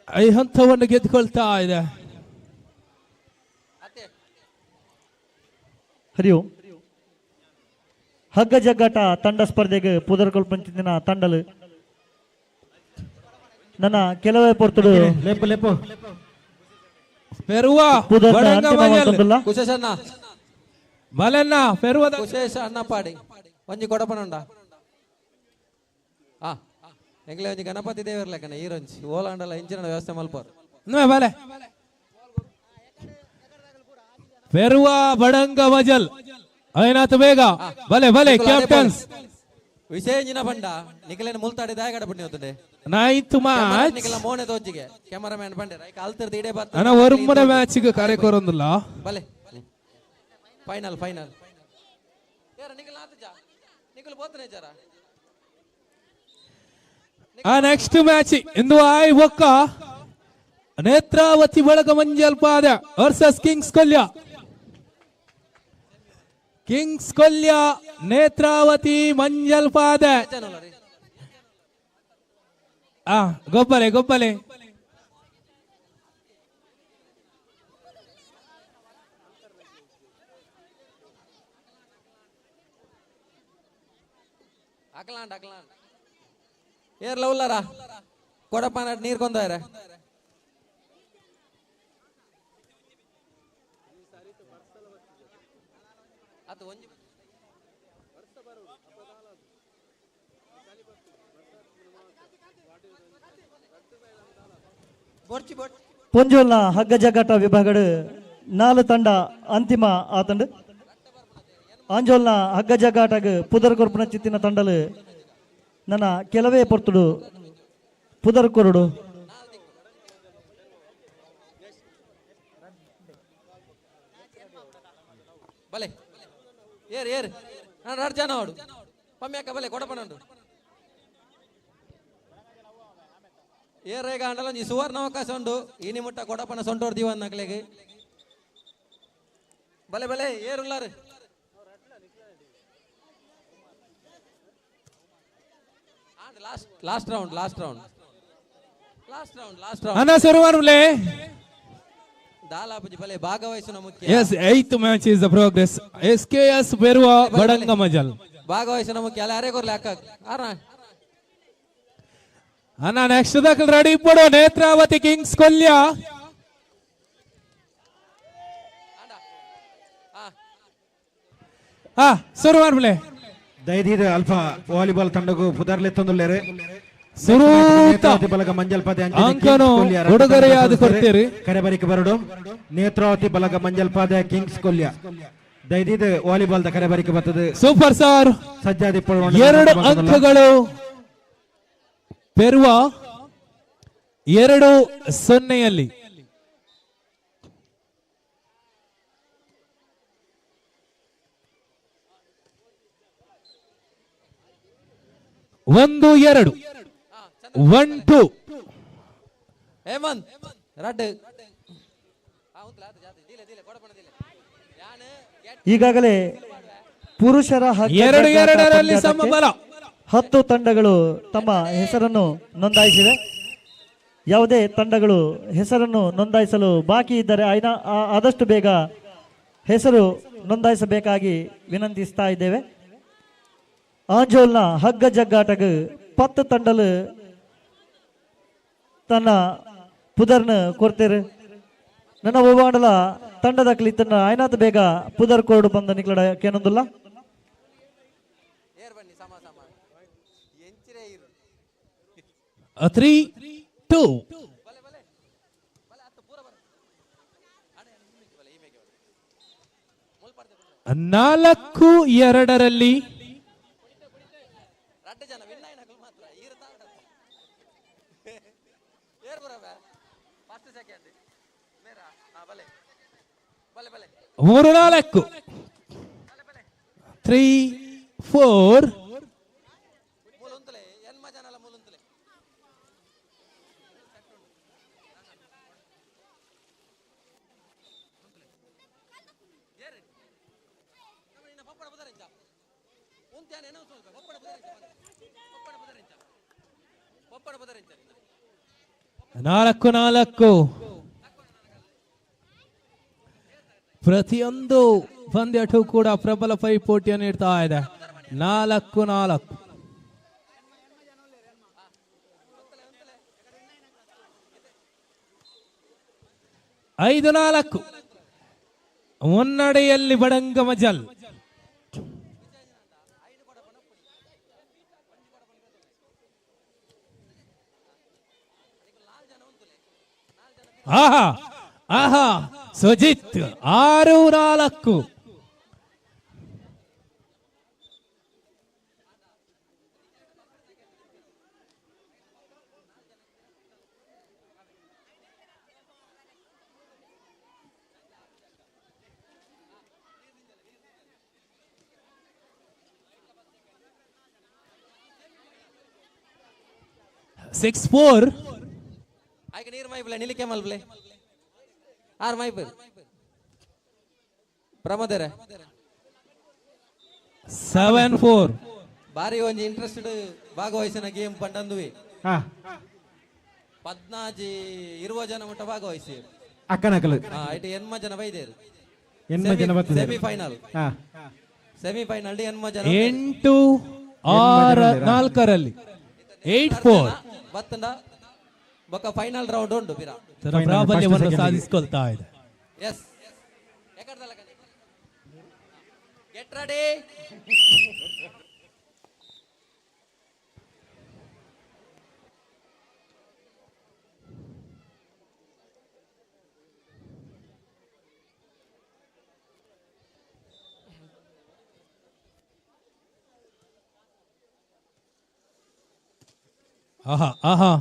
ಈ ಹಂತವನ್ನು ಗೆದ್ದುಕೊಳ್ತಾ ಇದೆ. ಹರಿ ಓಂ. ಹಗ್ಗ ಜಗ್ಗಾಟ ತಂಡ ಸ್ಪರ್ಧೆಗೆ ಪುದರ್ಕೊಲ್ಪಂಚಿನ ತಂಡಲು ನನ್ನ ಕೆಲವೇ ಪೊರ್ತುಡು ಲೆಪ್ಪು ಲೆಪ್ಪು ಪೆರುವ ಪುದರ್ನ ಬಡಂಗ ಅಂತಿಮ ಮಜಲ್. ಮಲ್ತೊಂದುಲ್ಲ. ಕುಶೇಶಣ್ಣ ಮಲನ್ನ ಪೆರುವದ ಕುಶೇಶ ಅಣ್ಣಪಾಡಿ ಒಂಜಿ ಕೊಡಪನುಂಡ ಆ ಎಂಗ್ಲೆ ಒಂಜಿ ಗಣಪತಿ ದೇವರ್ ಲೆಕ್ಕನೆ ಈರೊಂಜಿ ಓಲಾಂಡಲ ಇಂಚಿನ ವ್ಯವಸ್ಥೆ ಮಲ್ಪರು. ಬಲೆ ಪೆರುವ ಬಡಂಗ ಮಜಲ್ ಐನಾತ್ ಬೇಗ ಬಲೆ ಬಲೆ ಕ್ಯಾಪ್ಟನ್ಸ್ ವಿಶೇಷ ಬಂಡ ನಿಖಲೇನ ಮುಲ್ತಾಡಿ ದಾಯಗಡ ಪುಣ್ಯ ಹೊತ್ತುಂಡೆ. ನೈನ್ತ್ ಮ್ಯಾಚ್ ನಿಖಲ ಮೋನೆ ತೋಜಿಗೆ ಕ್ಯಾಮರಾಮ್ಯಾನ್ ಬಂಡೆ ರೈಕ್ ಅಲ್ತರ್ದು ಇಡೇ ಬತ್ತ ಅಣ್ಣ ಒರುಮನೆ ಮ್ಯಾಚ್ಗೆ ಕರೆ ಕೊರೊಂದಿಲ್ಲ. ಬಲೆ ಫೈನಲ್ ಫೈನಲ್ ಯಾರ ನಿಖಲ್ ಆತ ಜಾ ನಿಖಲ್ ಬೋತನೆ ಜರ. ಆ ನೆಕ್ಸ್ಟ್ ಮ್ಯಾಚ್ ಇಂದು ಆಯ್ ಒಕ್ಕ ನೇತ್ರಾವತಿ ಬಳಗ Manjalpade versus Kings Kolya. Kings Kolya Netravati Manjalpade. ಆ ಗೊಬ್ಬಲೆ ಗೊಬ್ಬಲೆ ಅಕ್ಲಾಂಡ್ ಅಕ್ಲಾಂಡ್ ಏರ್ಲ ಉಲ್ಲಾರ ಕೊಡಪಾನ ನೀರ್ ಕೊಂದಾರ ಅದು ಒಂಜಿ ಪೊಂಜೋಲ್ನ ಹಗ್ಗ ಜಗ್ಗಾಟ ವಿಭಾಗಡು 4 ತಂಡ ಅಂತಿಮ ಆತಂಡು. ಆಂಜೋಲ್ನ ಹಗ್ಗ ಜಗ್ಗಾಟಗ್ ಪುದರ್ ಕೊರ್ಪುನ ಚಿತ್ತಿನ ತಂಡಲು ನನ್ನ ಕೆಲವೇ ಪೊರ್ತುಡು ಪುದರ್ ಕೊರಡು. ಬಲೆ ಏರ್ ಏರ್ ನಾನು ರಡ್ ಜನ ಅವಡು ಪಮ್ಯಾಕ ಬಲೆ ಕೊಡಪನಂಡು ಏರೇಗ ಅಂಡಲ ಒಂಜಿ ಸುವರ್ಣ ಅವಕಾಶ ಉಂಡು ಈ ನಿಮುಟ್ಟ ಕೊಡಪನ ಸೊಂಟೋರ್ ದಿವನ್ ನಕ್ಲೆಗ್ ಬಲೆ ಬಲೆ ಏರುಲ್ಲಾರು last last round last round last round last round ಅಣ್ಣ ಸುರುವನ್ಲೆ ದಾಲಾಪುಜಿ ಬಲೆ ಭಾಗವಹಿಸುವ ಮುಖ್ಯ. Yes, 8th match is the progress. S K S Perva Badanga Majal ಭಾಗವಹಿಸುವ ಮುಖ್ಯ ಅಲ್ಲ ಅರೆ ಕೊರ್ಲೆ ಅಕ್ಕ ಆರ ಅಣ್ಣ ನೆಕ್ಸ್ಟ್ ದಾಖಲು ರೆಡಿ ಇಪ್ಪಡು ನೇತ್ರಾವತಿ ಕಿಂಗ್ಸ್ ಕೊಲ್ಯ. ಹಾ ಸುರು ಮಾಡ್ಬಿಲೆ. ದಯದೀದ ಅಲ್ಫಾ ವಾಲಿಬಾಲ್ ತಂಡಗೂ ಪುದರ್ಲೆ ತಂದುಲ್ಲೇರೆ ಸುರೂತ ನೇತ್ರಾವತಿ ಬಲಗ ಮಂಜಲ್ಪಾದೆ ಅಂಜನೆ ಅಂಕನು ಕಿಂಗ್ಸ್ ಕೊಲ್ಯ ಉಡುಗೊರೆಯಾದ ಕೊಡ್ತೀರಿ. ಕರೆಬರಿಕೆ ಬರಡು ನೇತ್ರಾವತಿ ಬಲಗ ಮಂಜಲ್ಪಾದೆ ಕಿಂಗ್ಸ್ ಕೊಲ್ಯ ದಯದೀದ ವಾಲಿಬಾಲ್ the ಕರೆಬರಿಕೆ ಬರ್ತದೆ. ಸೂಪರ್ ಸರ್ ಸಜ್ಜಾದಿ 2 ಅಂಕಗಳು ಪೆರುವ 2-0ಯಲ್ಲಿ. 1-2 1-2. ಹೇಮಂತ್ ರಡ್ಡು ಈಗಾಗಲೇ ಪುರುಷರ ಹಗ್ಗ ಎರಡು ಜಗ್ಗಾಟ ಎರಡರಲ್ಲಿ ಪಂದ್ಯಾಟಕ್ಕೆ ಸಮಬಲ. 10 ತಂಡಗಳು ತಮ್ಮ ಹೆಸರನ್ನು ನೋಂದಾಯಿಸಿವೆ. ಯಾವುದೇ ತಂಡಗಳು ಹೆಸರನ್ನು ನೋಂದಾಯಿಸಲು ಬಾಕಿ ಇದ್ದರೆ ಆದಷ್ಟು ಬೇಗ ಹೆಸರು ನೋಂದಾಯಿಸಬೇಕಾಗಿ ವಿನಂತಿಸ್ತಾ ಇದ್ದೇವೆ. ಆಂಜೋಲ್ನ ಹಗ್ಗ ಜಗ್ಗಾಟಗ್ 10 ತಂಡಲು ತನ್ನ ಪುದರ್ನ ಕೊಡ್ತೇರು. ನನ್ನ ಒವ್ವಾಂಡಲ ತಂಡದ ಕ್ಲಿತನ್ನ ಆಯ್ನಾತ್ ಬೇಗ ಪುದರ್ ಕೋಡು ಬಂದ ನಿಕ್ಲಡ ಕೇನೊಂದುಲ್ಲ. 3-2. 4-2ರಲ್ಲಿ 3-4 3-4 4-4 ಪ್ರತಿಯೊಂದು ಪಂದ್ಯಟು ಕೂಡ ಪ್ರಬಲ ಪೈಪೋಟಿಯನ್ನು ನೀಡ್ತಾ ಇದೆ. 4-4 5-4 ಮುನ್ನಡೆಯಲ್ಲಿ ಬಡಂಗ ಮಜಲ್. ಆಹಾ ಆಹಾ ಸುಜಿತ್ 6-4 6-4 ಆಯ್ಕೆ ನೀರು ಮೈಪ್ಲೆ ನಿಲಿಕೆ ಮಲ್ಪ್ಲೆ ಆರು ಮೈಪ್ ಪ್ರಮೋದರ 7-4 ಬಾರಿ ಒಂಜಿ ಇಂಟ್ರೆಸ್ಟೆಡ್ ಭಾಗವಹಿಸಿನ ಗೇಮ್ ಪಂಡಂದುವೆ 14 20 ಜನ ಮುಟ್ಟ ಭಾಗವಹಿಸಿ ಅಕ್ಕನಕಲು ಇಟ್ಟು ಎನ್ಮ ಜನ ಬೈದೇರು ಎನ್ಮ ಜನ ಬರ್ತದೆ ಸೆಮಿಫೈನಲ್ ಸೆಮಿಫೈನಲ್ ಎನ್ಮ ಜನ 8-6 4ರಲ್ಲಿ 8-4 ಬತ್ತಂಡ ಬೊಕ್ಕ ಫೈನಲ್ ರೌಂಡ್ ಉಂಟು ಬಿರಾ ತನ್ನ ಪ್ರಾಬಲ್ಯವನ್ನು ಸಾಧಿಸಿಕೊಳ್ತಾ ಇದೆ. ಎಸ್ ಗೆಟ್ ರೆಡಿ ಆಹಾ ಆಹಾ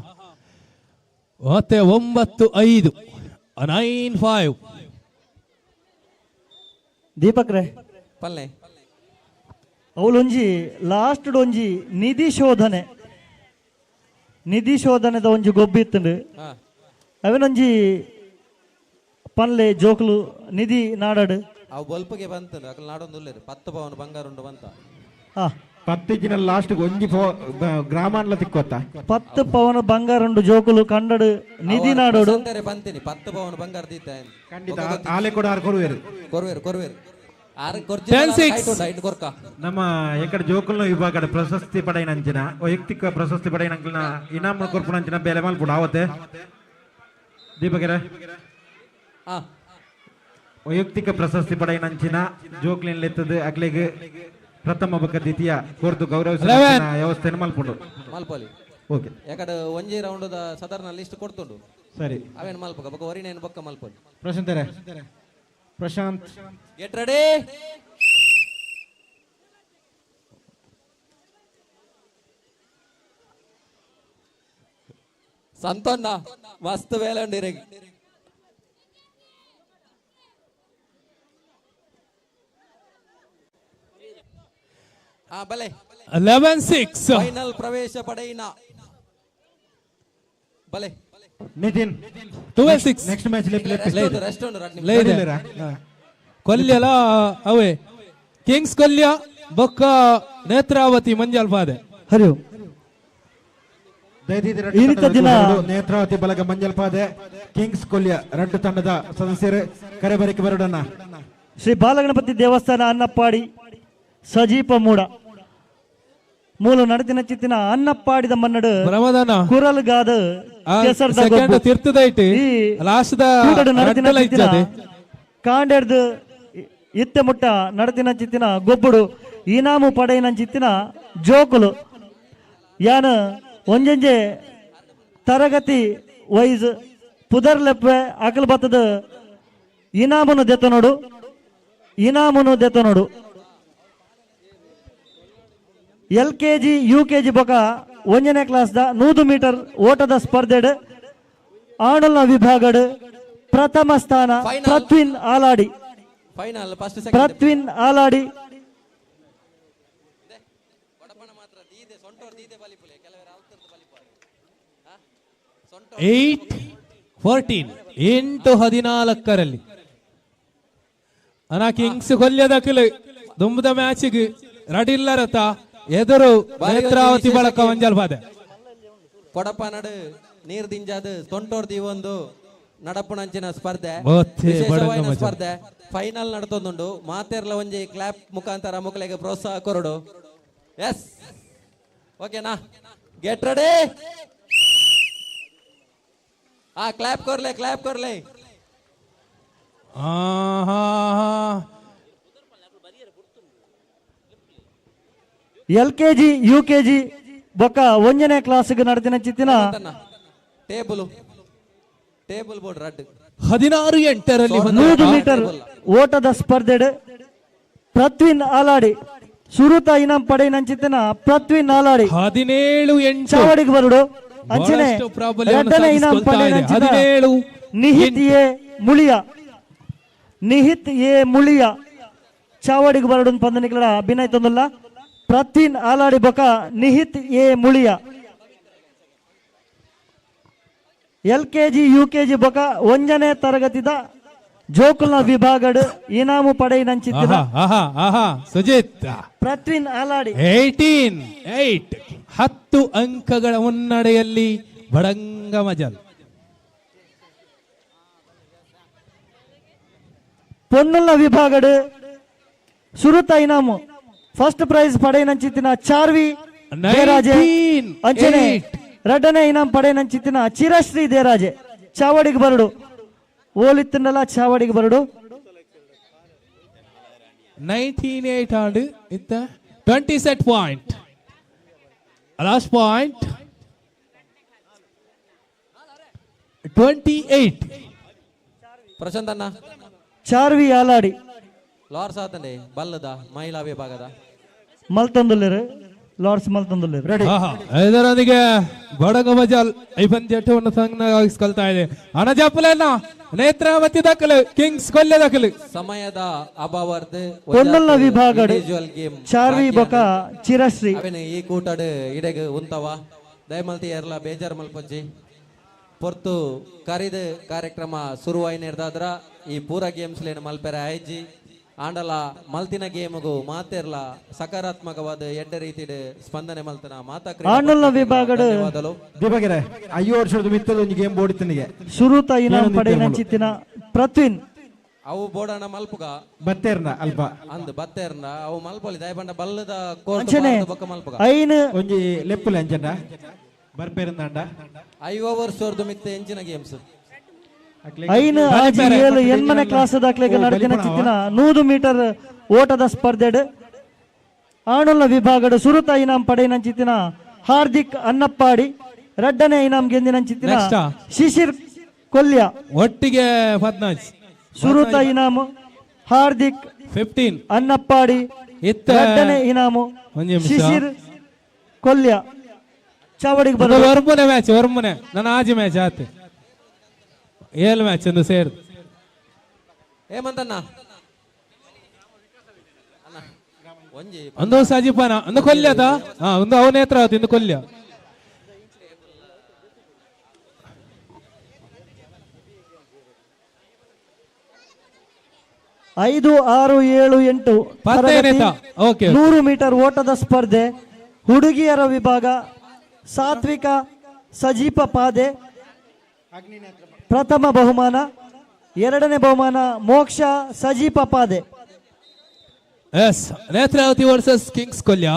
ಮತ್ತೆ 9-5 9-5 ದೀಪಕ್ ರೇ ಪಲ್ಲೆ ಅವಳೊಂಜಿ ಲಾಸ್ಟ್ ಒಂಜಿ ನಿಧಿ ಶೋಧನೆ ನಿಧಿ ಶೋಧನೆದ ಒಂಜಿ ಗೊಬ್ಬಿ ಇತ್ತಂಡು ಅವನೊಂಜಿ ಪನ್ಲೆ ಜೋಕ್ಲು ನಿಧಿ ನಾಡಾಡು ಅವು ಬೊಲ್ಪಗೆ ಬಂತು ಅಕಲ್ ನಾಡೊಂದು ಉಲ್ಲೇರು 10 ಪವನ ಬಂಗಾರ ಉಂಡು ಬಂತ 10 ದಿನ ಲಾಸ್ಟ್ ಒಂಜಿ ಗ್ರಾಮಾನ್ಲ ತಿಕ್ಕೋತ 10 ಪವನ ಬಂಗಾರ ಉಂಡು ಜೋಕುಲು ಕಂಡಡು ನಿಧಿ ನಾಡೋಡು ಬಂತೀನಿ 10 ಪವನ ಬಂಗಾರ ದೀತ ಖಂಡಿತ ಆಲೆ ಕೂಡ ಆರು ಕೊರುವೇರು ಕೊರುವೇರು ಕೊರುವೇರು ಆರು ಕೊರ್ಜಿ ನಮ್ಮ ಎಕಡೆ ಜೋಕುಲ್ನ ವಿಭಾಗದ ಪ್ರಶಸ್ತಿ ಪಡೆಯಿನಂಚಿನ ವೈಯಕ್ತಿಕ ಪ್ರಶಸ್ತಿ ಪಡೆಯಿನಂಚಿನ ಇನಾಮ ಕೊರ್ಪುನಂಚಿನ ಬೇಲೆ ಮಲ್ಪುಡು ಆವತ್ತೆ ದೀಪಕೆರೆ ವೈಯಕ್ತಿಕ ಪ್ರಶಸ್ತಿ ಪಡೆಯಿನಂಚಿನ ಜೋಕ್ಲಿನ್ ಲೆತ್ತದು ಅಕ್ಲೆಗ್ ಪ್ರಥಮ ಬೊಕ್ಕ ದ್ವಿತೀಯ ಕೊರ್ದು ಗೌರವಿಸಿದ ವ್ಯವಸ್ಥೆ ಮಲ್ಪುಂಡು ಮಲ್ಪಲಿ ಓಕೆ ಯಾಕಡೆ ಒಂಜಿ ರೌಂಡ್ ಸಾಧಾರಣ ಲಿಸ್ಟ್ ಕೊಡ್ತುಂಡು ಸರಿ ಅವೇನು ಮಲ್ಪಕ ಬೊಕ್ಕ ಒರಿನೇನು ಬೊಕ್ಕ ಮಲ್ಪಲಿ ಪ್ರಶಾಂತ್ ಪ್ರಶಾಂತ್ ಗೆಟ್ ರೆಡಿ ಸಂತೋನ್ನ ಮಸ್ತ್ ಬೇಲೆ ಉಂಡು ಇರೆಗ್ ಬಲೆ 11-6 ಫೈನಲ್ ಪ್ರವೇಶ ಪಡೆಯಿನ ಬಲೆ ನಿತಿನ್ 12-6 ನೆಕ್ಸ್ಟ್ ಮ್ಯಾಚ್ ರೆಸ್ಟ್ ಉಂಡು ಕೊಲ್ಯಲ ಅವೇ ಕಿಂಗ್ಸ್ ಕೊಲ್ಯ ಬೊಕ್ಕ ನೇತ್ರಾವತಿ ಮಂಜಲ್ ಪಾದೆ ಹರಿ ನೇತ್ರಾವತಿ ಬಲಗ ಮಂಜಲ್ ಪಾದೆ ಕಿಂಗ್ಸ್ ಕೊಲ್ಯ ರಡ್ಡು ತಂಡದ ಸದಸ್ಯರು ಕರೆಬರಿಕೆ ಬರೋಡನ್ನ ಶ್ರೀ ಬಾಲಗಣಪತಿ ದೇವಸ್ಥಾನ ಅನ್ನಪ್ಪಾಡಿ ಸಜೀಪ ಮೂಡ ಮೂಲ ನಡೆದಿನ ಚಿತ್ತಿನ ಅನ್ನಪ್ಪಾಡಿದ ಮನ್ನಡು ಕುರಲ್ಗಾದ ಕಾಂಡೆಡ್ದು ಇತ್ತೆ ಮುಟ್ಟ ನಡತಿನ ಚಿತ್ತಿನ ಗೊಬ್ಬುಡು ಇನಾಮು ಪಡೆಯಿನ ಚಿತ್ತಿನ ಜೋಕುಲು ಯಾನ ಒಂಜೊಂಜೆ ತರಗತಿ ವೈಸ್ ಪುದರ್ಲೆಪ್ಪೆ ಅಕಲ್ ಬತ್ತದ ಇನಾಮುನು ದೆತ್ತನೋಡು ಇನಾಮುನು ದೆತ್ತನೋಡು L K G U K G ಬೊಕ ಒಂಜನೇ ಕ್ಲಾಸ್ the 100 metre ಓಟದ ಸ್ಪರ್ಧೆಡ್ ಆಣುಲ್ನ ವಿಭಾಗಡ್ ಪ್ರಥಮ ಸ್ಥಾನ Prathvin Aladi. Final first second Prathvin Aladi. 8-14 8-14ರಲ್ಲಿ ಅನ ಕಿಂಗ್ಸ್ ಕೊಲ್ಯದಕಲು ದುಂಬದ ಮ್ಯಾಚಿಗೆ ರಡಿಲ್ಲರತ ಎದುರು ನೇತ್ರಾವತಿ ಬಳಕ ಮಂಜಲ್ ಪಾದೆ ಕೊಡಪ ನಡು ನೀರ್ ದಿಂಜಾದ ತೊಂಟೋರ್ ದೀವೊಂದು ನಡಪುನಂಚಿನ ಸ್ಪರ್ಧೆ ವಿಶೇಷವಾಯಿನ ಸ್ಪರ್ಧೆ ಫೈನಲ್ ನಡತೊಂದುಂಡು. ಮಾತೆರ್ಲ ಒಂಜಿ ಕ್ಲಾಪ್ ಮುಖಾಂತರ ಮುಕ್ಲೆಗ್ ಪ್ರೋತ್ಸಾಹ ಕೊರಡು. ಎಸ್ ಓಕೆನಾ, ಗೆಟ್ ರೆಡಿ. ಆ ಕ್ಲಾಪ್ ಕೊರ್ಲೆ, ಕ್ಲಾಪ್ ಕೊರ್ಲೆ. ಎಲ್ ಕೆಜಿ ಯು ಕೆಜಿ ಬೊಕ್ಕ ಒಂಜನೇ ಕ್ಲಾಸ್ಗೆ ನಡೆದಿನ ಚಿತ್ತಿನ ಟೇಬಲ್ ಟೇಬಲ್ ಬೋರ್ಡ್ ರಡ್ಡ್ 16-8ರಲ್ಲಿ 100 ಮೀಟರ್ ಓಟದ ಸ್ಪರ್ಧೆ ಪ್ರಥ್ವಿನ್ ಆಲಾಡಿ ಸುರುತ ಇನಾಮ್ ಪಡೆಯಿನಂಚಿತ್ತಿನ ಪ್ರಥ್ವಿನ್ ಆಲಾಡಿ 17-8 ಚಾವಡಿಗೆ ಬರುಡು. ಅಂಚನೆ ಎರಡನೇ ಇನಾಮ್ ಪಡೆಯಿನಂಚಿನ ನಿಹಿತ್ ಎ ಮುಳಿಯ, ನಿಹಿತ್ ಎ ಮುಳಿಯ ಚಾವಡಿಗೆ ಬರಡು ಪಂದನಿಗಳ ಅಭಿನಯ ತಂದಲ್ಲ. ಪ್ರಥ್ವಿನ್ ಆಲಾಡಿ ಬೊಕ Nihith A Muliya. L KG U KG ಬೊಕ ಒಂಜನೇ ತರಗತಿದ ಜೋಕುಲ್ನ ವಿಭಾಗಡ್ ಇನಾಮು ಪಡೆಯಿನಂಚಿತ್ತಿನ ಸುಜಿತ್ ಪ್ರಥ್ವಿನ್ ಆಲಾಡಿ 18-8 10 ಅಂಕಗಳ ಮುನ್ನಡೆಯಲ್ಲಿ ಬಡಂಗ ಮಜಲ್. ಪೊನ್ನುಲ್ನ ವಿಭಾಗಡ್ ಸುರುತ ಇನಾಮು ಫಸ್ಟ್ ಪ್ರೈಸ್ ಪಡೆಯಿನಂಚಿತ್ತಿನ ಚಾರ್ವಿ ದೇರಾಜೆ. ಅಂಚನೆ ಎರಡನೇ ಇನಾಮ್ ಪಡೆಯಿನಂಚಿತ್ತಿನ ಚಿರಶ್ರೀ ದೇರಾಜೆ ಚಾವಡಿಗೆ ಬರಡು. ಓಲಿತ್ತಿನಲ್ಲ ಚಾವಡಿಗೆ ಬರಡು. 19-8 ಆಂಡ್ ಇತ್ತ 20 set point last point 28. Prashanth ಅಣ್ಣ ಚಾರ್ವಿ ಆಲಾಡಿ ಲಾರ್ಸ್ ಆತಂಡೆ ಬಲ್ಲದ ಮಹಿಳಾ ವಿಭಾಗದ ಮಲ್ತಂದುಲ್ಲೇರು ಲಾರ್ಡ್ಸ್ ಮಲ್ತಂದುಲ್ಲೇರು. ಇದರೊಂದಿಗೆ ಬಡಗ ಮಜಾಲ್ ಈ ಪಂದ್ಯವನ್ನು ಸಂಗ್ರಹಿಸಿಕೊಳ್ತಾ ಇದೆ. ಅನಜಾಪುಲನ್ನ ನೇತ್ರಾವತಿ ದಾಖಲು, ಕಿಂಗ್ಸ್ ಕೊಲ್ಯ ದಾಖಲು. ಸಮಯದ ಅಭಾವರ್ದು ಪೊನ್ನುಲ್ನ ವಿಭಾಗಡ್ ಚಾರ್ವಿ ಬೊಕ ಚಿರಶ್ರೀ ಅವೆನ ಈ ಕೂಟಡ್ ಇಡೆಗ್ ಉಂತವ ದಯಮಲ್ತಿ ಎರ್ಲ ಬೇಜಾರ್ ಮಲ್ಪಜ್ಜಿ ಪೊರ್ತು ಕರಿದ ಕಾರ್ಯಕ್ರಮ ಶುರುವಾಯಿನಿರ್ದಾದ್ರ ಈ ಪೂರ ಗೇಮ್ಸ್ ಲೇನು ಮಲ್ಪೆರೆ ಆಯ್ಜಿ ಆಂಡಲ ಮಲ್ತಿನ ಗೇಮ್ಗೂ ಮಾತೆರ್ಲ ಸಕಾರಾತ್ಮಕವಾದ ಎಡ್ಡ ರೀತಿಡ್ ಸ್ಪಂದನೆ ಮಲ್ತನ ಮಾತಾ ಆಂಡಲ್ನ ವಿಭಾಗಡ್ ಧನ್ಯವಾದಗಳು. ದೀಪಗೆರೆ 5 ವರ್ಷದ ಮಿತ್ತದ ಒಂಜಿ ಗೇಮ್ ಬೋಡಿತ್ತನಿಗೆ ಸುರುತ ಇನಾಮ್ ಪಡೆಯಿನಂಚಿತ್ತಿನ ಪ್ರಥ್ವಿನ್ ಅವು ಬೋಡಣ ಮಲ್ಪುಗ ಬತ್ತೇರ್ನ ಅಲ್ಪ ಅಂದ್ ಬತ್ತೇರ್ನ ಅವು ಮಲ್ಪೊಲಿ ದಯಬಂಡ ಬಲ್ಲದ ಕೋರ್ಟ್ ಬೊಕ್ಕ ಮಲ್ಪುಗ ಐನು ಒಂಜಿ ಲೆಪ್ಪುಲೆ ಅಂಚಂಡ ಬರ್ಪೇರಂದಾಂಡ 5 ವರ್ಷದ ಮಿತ್ತ ಎಂಚಿನ ಗೇಮ್ಸ್ 5 6 7 8ನೇ ಕ್ಲಾಸ್ ದಾಖಲೆಗೆ ನಡೆದಿನ ಚಿತ್ತಿನ 100 ಮೀಟರ್ ಓಟದ ಸ್ಪರ್ಧೆಡ್ ಆಣುಲ್ನ ವಿಭಾಗಡ್ ಸುರುತ ಇನಾಮ್ ಪಡೆಯಿನಂಚಿತ್ತಿನ ಹಾರ್ದಿಕ್ ಅನ್ನಪ್ಪಾಡಿ. ಎರಡನೇ ಇನಾಮ್ ಗೆಂದಿನಂಚಿತ್ತಿನ ಶಿಶಿರ್ ಕೊಲ್ಯ. ಒಟ್ಟಿಗೆ ಪದ್ನಾಜ್ ಸುರುತ ಇನಾಮು ಹಾರ್ದಿಕ್ 15 ಅನ್ನಪ್ಪಾಡಿ, ಎರಡನೇ ಇನಾಮು ಶಿಶಿರ್ ಕೊಲ್ಯ. ಚಾವಡಿಗೆ ಬರೋ ಒರ್ಮುನೆ ಮ್ಯಾಚ್, ಒರ್ಮುನೆ ನನ್ನ ಆಜಿ ಮ್ಯಾಚ್ ಆತು 7 ಮ್ಯಾಚ್ ಎಂದು ಸೇರ್ದು. ಹೇಮಂತಣ್ಣ ಒಂದು ಸಜಿಪಾನ ಒಂದು ಕೊಲ್ಯದ ಒಂದು ಅವನ ಹತ್ರ ಒಂದು ಕೊಲ್ಯ. 5 6 7 8 100 ಮೀಟರ್ ಓಟದ ಸ್ಪರ್ಧೆ ಹುಡುಗಿಯರ ವಿಭಾಗ ಸಾತ್ವಿಕ ಸಜೀಪ ಪಾದೆ ಪ್ರಥಮ ಬಹುಮಾನ, ಎರಡನೇ ಬಹುಮಾನ ಮೋಕ್ಷ ಸಜೀಪ ಪಾದೆ. S Netravati versus Kings Kolya.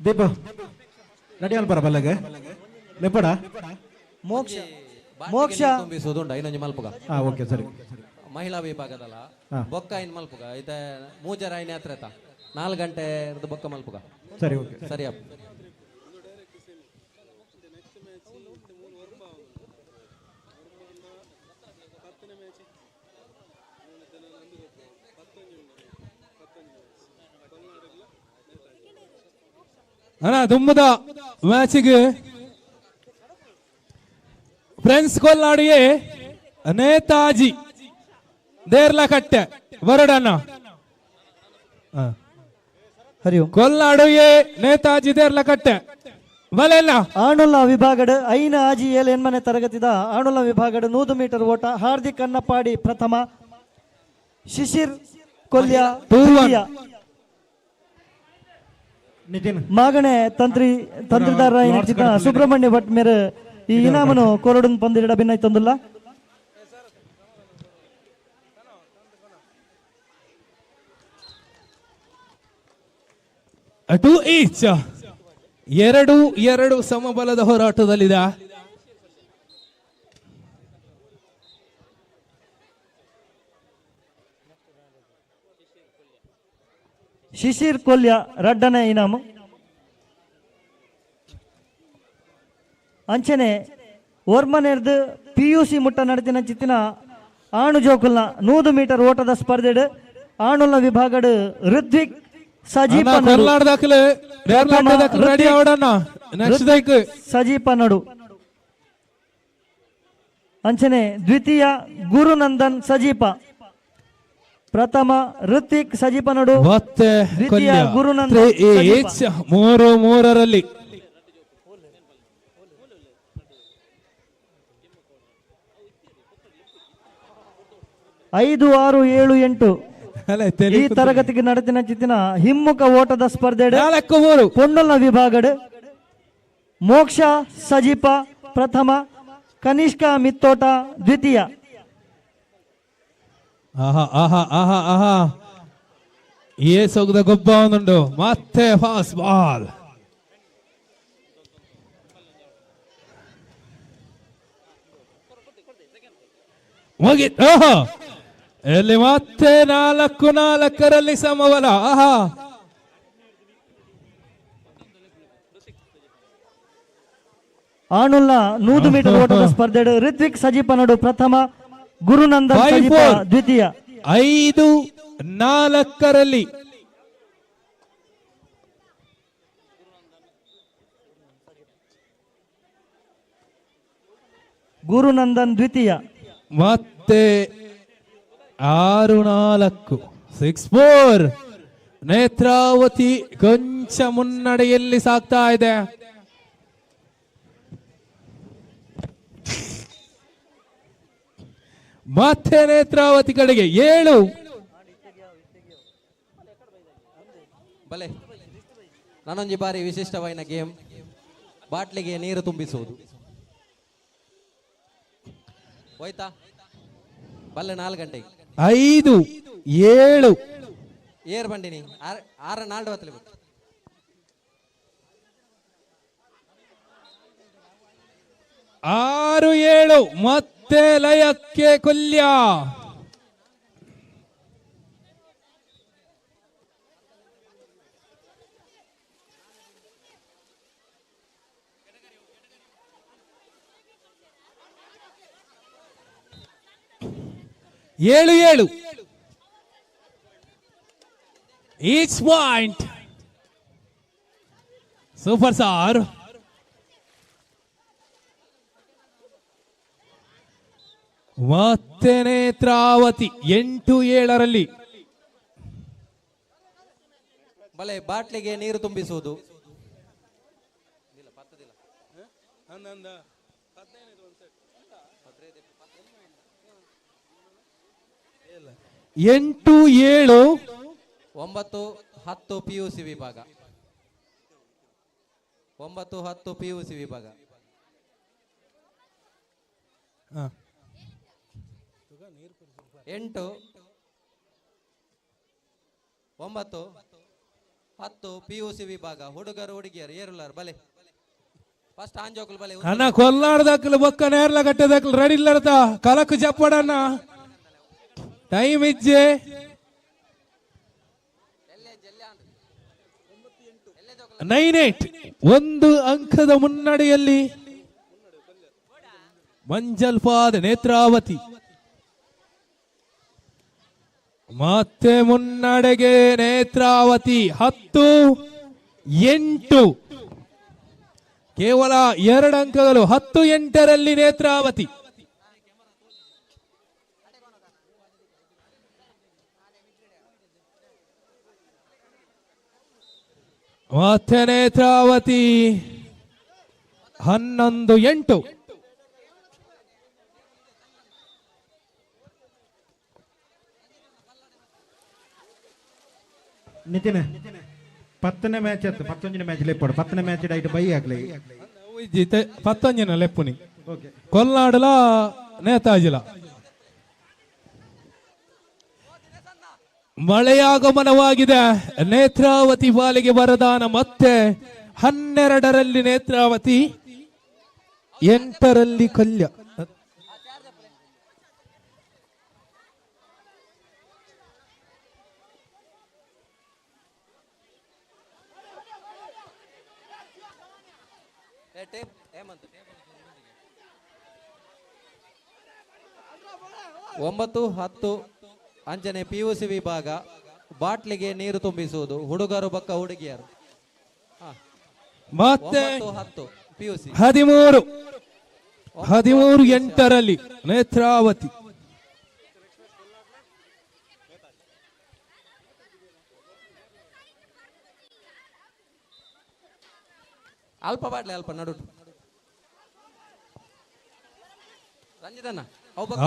Deepa ನಡಿಯಲ್ ಬರ ಬಲ್ಲಗ ಲೆಪ್ಪಡ ಮೋಕ್ಷ ಮೋಕ್ಷ ತುಂಬಿಸುವುದುಂಡ ಇನ್ನೊಂಜಿ ಮಲ್ಪುಗ. ಓಕೆ ಸರಿ. ಮಹಿಳಾ ವಿಭಾಗದಲ್ಲ ಬೊಕ್ಕ ಇನ್ ಮಲ್ಪುಗ ಇತ ಮೂಜರ ಐನ ಹತ್ರ 4 ಗಂಟೆ ಬೊಕ್ಕ ಮಲ್ಪುಗ. ಸರಿ ಓಕೆ ಸರಿ ಅಪ್ಪ. ಅಣ್ಣ ದುಮ್ಮದ ಮ್ಯಾಚಿಗೆ ಫ್ರೆಂಡ್ಸ್ ಕೊಲ್ನಾಡಿಗೆ ನೇತಾಜಿ ದೇರ್ಲ ಕಟ್ಟೆ ಬರೋಡಣ್ಣ. ಹರಿ ಓಂ. ಕೊಲ್ನಾಡು ಎ ನೇತಾಜಿ ದೇರ್ಲ ಕಟ್ಟೆ ಬಲೆಲ್ಲ. ಆಣುಲ್ಲ ವಿಭಾಗಡ್ 5 6 7 8ನೇ ತರಗತಿದ ಆಣುಲ್ಲ ವಿಭಾಗಡ್ 100 ಮೀಟರ್ ಓಟ ಹಾರ್ದಿಕ್ ಅನ್ನಪಾಡಿ ಪ್ರಥಮ, ಶಿಶಿರ್ ಕೊಲ್ಯ ದ್ವಿತೀಯ. ಮಾಗಣೆ ತಂತ್ರಿ ತಂತ್ರಿದಾರ ಸುಬ್ರಹ್ಮಣ್ಯ ಭಟ್ ಮೇರೆ ಈ ಇನಾಮನು ಕೊರಡುನ್ ಪಂದಿರಡ ಭಿನ್ನೈತಂದುಲ್ಲ. 2 ಈಚ್ 2-2 ಸಮಬಲದ ಹೋರಾಟದಲ್ಲಿದೆ. ಶಿಶಿರ್ ಕೊಲ್ಯ ರಡ್ಡನೆ ಇನಾಮು. ಅಂಚನೆ ಓರ್ಮನೆರ್ದು ಪಿಯುಸಿ ಮುಟ್ಟ ನಡೆದಿನ ಚಿತ್ತಿನ ಆಣು ಜೋಕುಲ್ನ 100 ಮೀಟರ್ ಓಟದ ಸ್ಪರ್ಧೆಡ್ ಆಣುಲ್ನ ವಿಭಾಗಡ್ ಋತ್ವಿಕ್ ಸಜೀಪ ಸಜೀಪ ನಡು. ಅಂಚನೆ ದ್ವಿತೀಯ ಗುರುನಂದನ್ ಸಜೀಪ, ಪ್ರಥಮ ಋತ್ವಿಕ್ ಸಜೀಪ ನಡು, ದ್ವಿತೀಯ ಗುರುನಂದನ್ 3-3ರಲ್ಲಿ. 5 6 7 8 ಈ ತರಗತಿಗೆ ನಡೆದಿನ ಚಿತ್ತಿನ ಹಿಮ್ಮುಖ ಓಟದ ಸ್ಪರ್ಧೆ 4-3 ಪೊಣ್ಣುಲ್ನ ವಿಭಾಗಡ್ ಮೋಕ್ಷ ಸಜೀಪ ಪ್ರಥಮ, ಕನಿಷ್ಕ ಮಿತ್ತೋಟ ದ್ವಿತೀಯ. ಆಹಾ ಆಹಾ ಆಹಾ ಆಹಾ, ಏ ಸೊಗದ ಗೊಬ್ಬ ಒಂದುಂಡು. ಮತ್ತೆ ಫಾಸ್ಟ್ ಬಾಲ್. ಮುಗಿ ಎಲ್ಲಿ ಮತ್ತೆ 4-4ರಲ್ಲಿ ಸಮಬಲ. ಆಹಾ, ಆಣುಲ್ನ 100 ಮೀಟರ್ ಓಟದ ಸ್ಪರ್ಧೆ ಋತ್ವಿಕ್ ಸಜೀಪ ನಡು ಪ್ರಥಮ, ಗುರುನಂದನ್ ಸಜೀಪ ದ್ವಿತೀಯ. 5-4ರಲ್ಲಿ. ಗುರುನಂದನ್ ದ್ವಿತೀಯ. ಮತ್ತೆ 6-4 6-4. ನೇತ್ರಾವತಿ ಕೊಂಚ ಮುನ್ನಡೆಯಲ್ಲಿ ಸಾಗ್ತಾ ಇದೆ. ಮತ್ತೆ ನೇತ್ರಾವತಿ ಕಡೆಗೆ 7. ಬಲೆ ನಾನೊಂದು ಬಾರಿ ವಿಶಿಷ್ಟವಾದ ಗೇಮ್, ಬಾಟ್ಲಿಗೆ ನೀರು ತುಂಬಿಸುವುದು. ಹೋಯ್ತಾ ಬಲ್ಲೆ 4 ಗಂಟೆಗೆ 5 7 ಏರ್ ಬಂಡಿನಿ 6 4 ಹೊತ್ತಲಿ. 6 7 ಮತ್ತೆ ಲಯಕ್ಕೆ Kolya. 7 7 each point. Super sir. ಮತ್ತೆ ನೇತ್ರಾವತಿ 8 7ರಲ್ಲಿ. ಬಲೆ ಬಾಟ್ಲಿಗೆ ನೀರು ತುಂಬಿಸುವುದು. 8 7 9 10 ಪಿಯುಸಿ ವಿಭಾಗ. 9 10 ಪಿಯುಸಿ ವಿಭಾಗ. 8 9 10 ಪಿಯುಸಿ ವಿಭಾಗ ಹುಡುಗರು ಹುಡುಗಿಯರು ಏರುಲಾರು ಬಲೆ. ಫಸ್ಟ್ ಆಂಜೋಕುಲು ಬಲೆ. ಅಣ್ಣ ಕೊಲ್ಲಾಡದಾಕಲು ಬೊಕ್ಕ ನೇರ್ಲ ಕಟ್ಟದಾಕಲು ರೆಡಿ ಇಲ್ಲರ್ತ ಕಲಕು ಜಪ್ಪಡಣ್ಣ ಟೈಮ್ ಇಜ್ಜೆ. 9 8 1 ಅಂಕದ ಮುನ್ನಡೆಯಲ್ಲಿ ಮಂಜಲ್ಪಾದ ನೇತ್ರಾವತಿ. ಮತ್ತೆ ಮುನ್ನಡೆಗೆ ನೇತ್ರಾವತಿ 10 8. ಕೇವಲ 2 ಅಂಕಗಳು 10-8ರಲ್ಲಿ ನೇತ್ರಾವತಿ. ಮತ್ತೆ ನೇತ್ರಾವತಿ 11-8. ನಿತಿನ್ 10ನೇ ಮ್ಯಾಚ್ ಆಯ್ತು, 11ನೇ ಮ್ಯಾಚ್ ಲೆಪ್ಪಡು, 10ನೇ ಮ್ಯಾಚ್ ಡೈಟ್ ಬೈ ಆಗ್ಲಿ 11 ಲೆಪ್ಪುನಿ ಕೊಲ್ನಾಡಲ ನೇತಾಜಿಲ. ಮಳೆಯಾಗಮನವಾಗಿದೆ, ನೇತ್ರಾವತಿ ಪಾಲಿಗೆ ವರದಾನ. ಮತ್ತೆ 12ರಲ್ಲಿ ನೇತ್ರಾವತಿ, 8ರಲ್ಲಿ ಕಲ್ಯ. ಒಂಬತ್ತು 10 ಅಂಜನೆ ಪಿಯುಸಿ ವಿಭಾಗ ಬಾಟ್ಲಿಗೆ ನೀರು ತುಂಬಿಸುವುದು, ಹುಡುಗರು ಬಕ್ಕ ಹುಡುಗಿಯರು. ಮತ್ತೆ 9-10 ಪಿಯುಸಿ 13-8ರಲ್ಲಿ ನೇತ್ರಾವತಿ. ಅಲ್ಪ ಬಾಟ್ಲಿ ಅಲ್ಪ ನಡು ರಂಜಿತಣ್ಣ.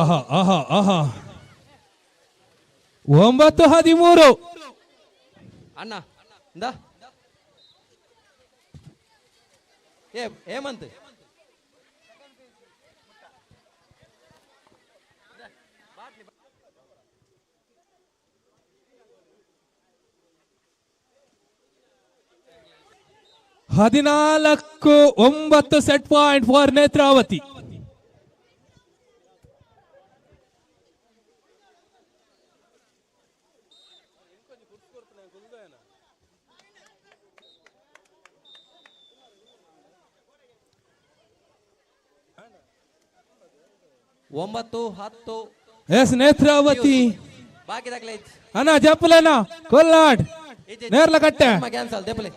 ಆಹಾ ಆಹಾ ಆಹಾ 9-13. ಅಣ್ಣ ಇಂದ Hemanth 14-9 set point for Netravati. ಒಂಬತ್ತು 10 ಎಸ್ ನೇತ್ರಾವತಿ. ಬಾಕಿ ದಾಖಲೆ ಅಣ್ಣ ಜಪ್ಪಲಣ್ಣ ಕೊಲ್ನಾಡ್ ನೇರ್ಲಕಟ್ಟೆ ಕ್ಯಾನ್ಸಲ್ ದೆಪ್ಪಲೆ.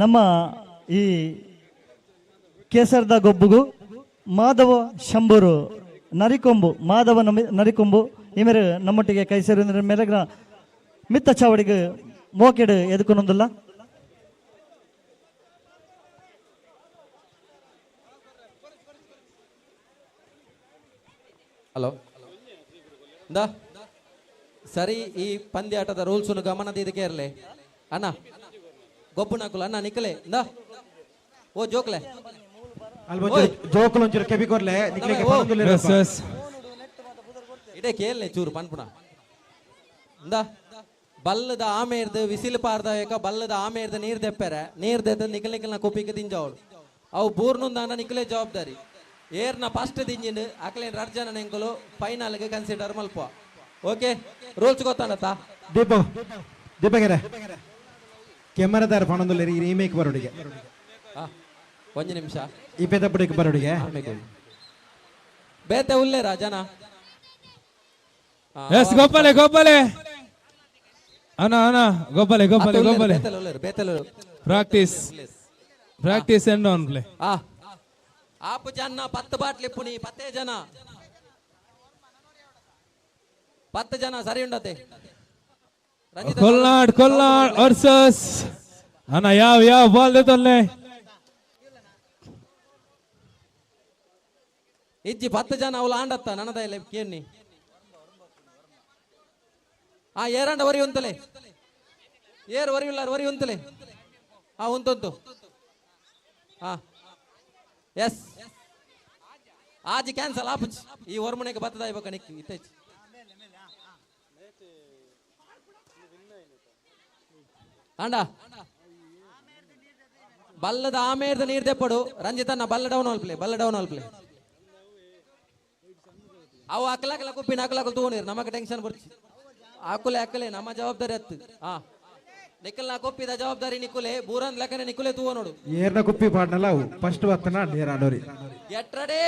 ನಮ್ಮ ಈ ಕೇಸರದ ಗೊಬ್ಬುಗು ಮಾಧವ ಶಂಬೂರು ನರಿಕೊಂಬು, ಮಾಧವ ನರಿಕೊಂಬು ಈ ಮೇರೆ ನಮ್ಮೊಟ್ಟಿಗೆ ಕೈ ಸೇರಿ ಮೇರೆಗ್ರ ಮಿತ್ತ ಚಾವಡಿಗೆ ಮೋಕೆಡು ಎದುಕೊನೊಂದಿಲ್ಲ. ಹಲೋ ಸರಿ, ಈ ಪಂದ್ಯಾಟದ ರೂಲ್ಸ್ ಗಮನದ ಇದಕ್ಕೆ ಇರಲಿ ಅಣ್ಣ. ಗೊಬ್ಬು ನಾಕುಲ ಅಣ್ಣ ನಿಕ್ಕಲೆ ಇಂದ ಓ ಜೋಕ್ಲೆ ಜೋಕುಲು ಒಂಚೂರು ಕೆಬಿ ಕೊರ್ಲೆ ನಿಕ್ಲೆಗೆ ಇಡೇ ಕೇಳಲೆ ಚೂರು ಪನ್ಪುಣ ಇಂದ. ಬಲ್ಲದ ಆಮೇರ್ದು ವಿಸಿಲು ಪಾರ್ದ ಏಕ ಬಲ್ಲದ ಆಮೇರ್ದು ನೀರ್ ದೆಪ್ಪೆರೆ ನೀರ್ ದೆತ್ತ ನಿಕಲ್ ನಿಕಲ್ನ ಕುಪ್ಪಿಗೆ ದಿಂಜವಳು ಅವು ಬೂರ್ನುಂದಾನ ನಿಕಲೇ ಜವಾಬ್ದಾರಿ. ಏರ್ನ ಫಸ್ಟ್ ದಿಂಜಿನ ಅಕ್ಲೇನ್ ರಡ್ ಜನ ನೆಂಕುಲು ಫೈನಲ್ಗೆ ಕನ್ಸಿಡರ್ ಮಲ್ಪ. ಓಕೆ ರೂಲ್ಸ್ ಗೊತ್ತಾನತ್ತ ದೀಪ ದೀಪಗೆರೆ ಕೆಮರದಾರ ಪಣಂದುಲ್ಲೇರಿ ರೀಮೇಕ್ ಬರೋಡಿಗೆ ಒಂದು ನಿಮಿಷ ಈ ಪೇದಪಡಿಗೆ ಬರೋಡಿಗೆ ಬೇತೆ ಉಲ್ಲೇರಾ ಜನ. ಎಸ್ ಗೋಪಾಲೆ ಗೋಪಾಲೆ ಅಣ್ಣ ಅಣ್ಣ ಗೋಪಾಲೆ ಗೋಪಾಲೆ ಗೋಪಾಲೆ practice practice and on play. App ಜನ 10 ಬಾಟ್ಲಿ ಪುನಿ 10 ಜನ 10 ಜನ ಸರಿ ಉಂಡತೆ. ಕೊಲ್ನಾಡ್ ಕೊಲ್ನಾಡ್ ವರ್ಸಸ್ ಅಣ್ಣ ಯಾವ ಯಾವ ಬಾಲ್ ದೇತೊಲ್ಲೆ ಇಜ್ಜಿ 10 ಜನ ಅವಳು ಆಂಡತ್ತ ನನದ ಇಲ್ಲ ಕೇನಿ. ಆ ಏರಂಡ ವರಿ ಉಂತಲೆ ಏರ್ ವರಿ ಉಲ್ಲಾರ ವರಿ ಉಂತಲೆ ಆ ಉಂತುಂತು ಹಾ ಎಸ್ ಆಜಿ ಕ್ಯಾನ್ಸಲ್ ಆಪುಜಿ ಈ ಒರ್ಮನೆಗೆ ಬತ್ತದ ಇವಾಗ ನಿಕ್ ಇತ್ತೈಚಿ ಅಂಡ ಬಲ್ಲದ ಆಮೇರ್ದ ನೀರ್ ದೆಪ್ಪಡು ರಂಜಿತನ್ನ ಬಲ್ಲ ಡೌನ್ ಅಲ್ಪ್ಲೆ ಬಲ್ಲ ಡೌನ್ ಅಲ್ಪ್ಲೆ ಅವು ಅಕ್ಲಾಕಲ ಕುಪ್ಪಿನ ಅಕ್ಲಾಕಲ್ ತೂನೀರು ನಮಗೆ ಟೆನ್ಷನ್ ಬರ್ಚಿ ಆಕುಲೆ ಅಕ್ಕಲೆ ನಮ್ಮ ಜವಾಬ್ದಾರಿ ಅತ್ತು ಹಾ ನಿಕ್ಕಲ್ನ ಕೊಪ್ಪಿದ ಜವಾಬ್ದಾರಿ ನಿಕ್ಕುಲೆ ಬೂರನ್ ಲೆಕ್ಕನೆ ನಿಕ್ಕುಲೆ ತೂವ ನೋಡು ಏರ್ನ ಕುಪ್ಪಿ ಪಾಡ್ನಲ್ಲ ಅವು ಫಸ್ಟ್ ಬತ್ತನ ನೀರ್ ಆಡೋರಿ ಗೆಟ್ ರೆಡಿ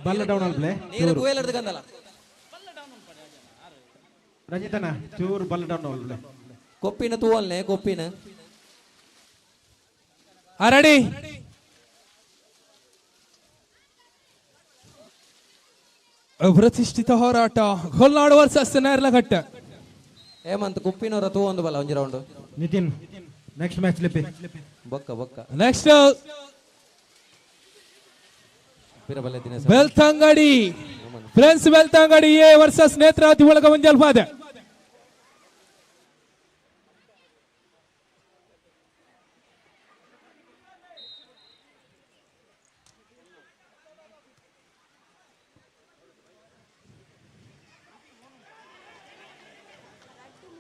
ಬಲ್ಲ ಡೌನ್ ಅಲ್ಪ್ಲೆ ನೀರು ಕುವೇಲರ್ದು ಗಂದಲ ರಂಜಿತನ ಚೂರು ಬಲ್ಲ ಡೌನ್ ಅಲ್ಪ್ಲೆ ಕೊಪ್ಪಿನ ತೂವಲ್ನೆ ಕೊಪ್ಪಿನ ರೆಡಿ ಪ್ರತಿಷ್ಠಿತ ಹೋರಾಟ ಕೊಲ್ನಾಡು ವರ್ಸಸ್ ನೇರ್ಲಘಟ್ಟ ಹೇಮಂತ್ ಕುಪ್ಪಿನವರ ತೂ ಒಂದು ಬಲ್ಲ ಒಂಜಿ ರೌಂಡ್ ನಿತಿನ್ ನೆಕ್ಸ್ಟ್ ಮ್ಯಾಚ್ ಲಿಪಿ ಬೊಕ್ಕ ಬೊಕ್ಕ next ಪಿರಬಲ್ಲೆ Dinesh Belthangady friends Belthangady A versus Netravati ಒಳಗ ಮಂಜಲ್ಪಾದೆ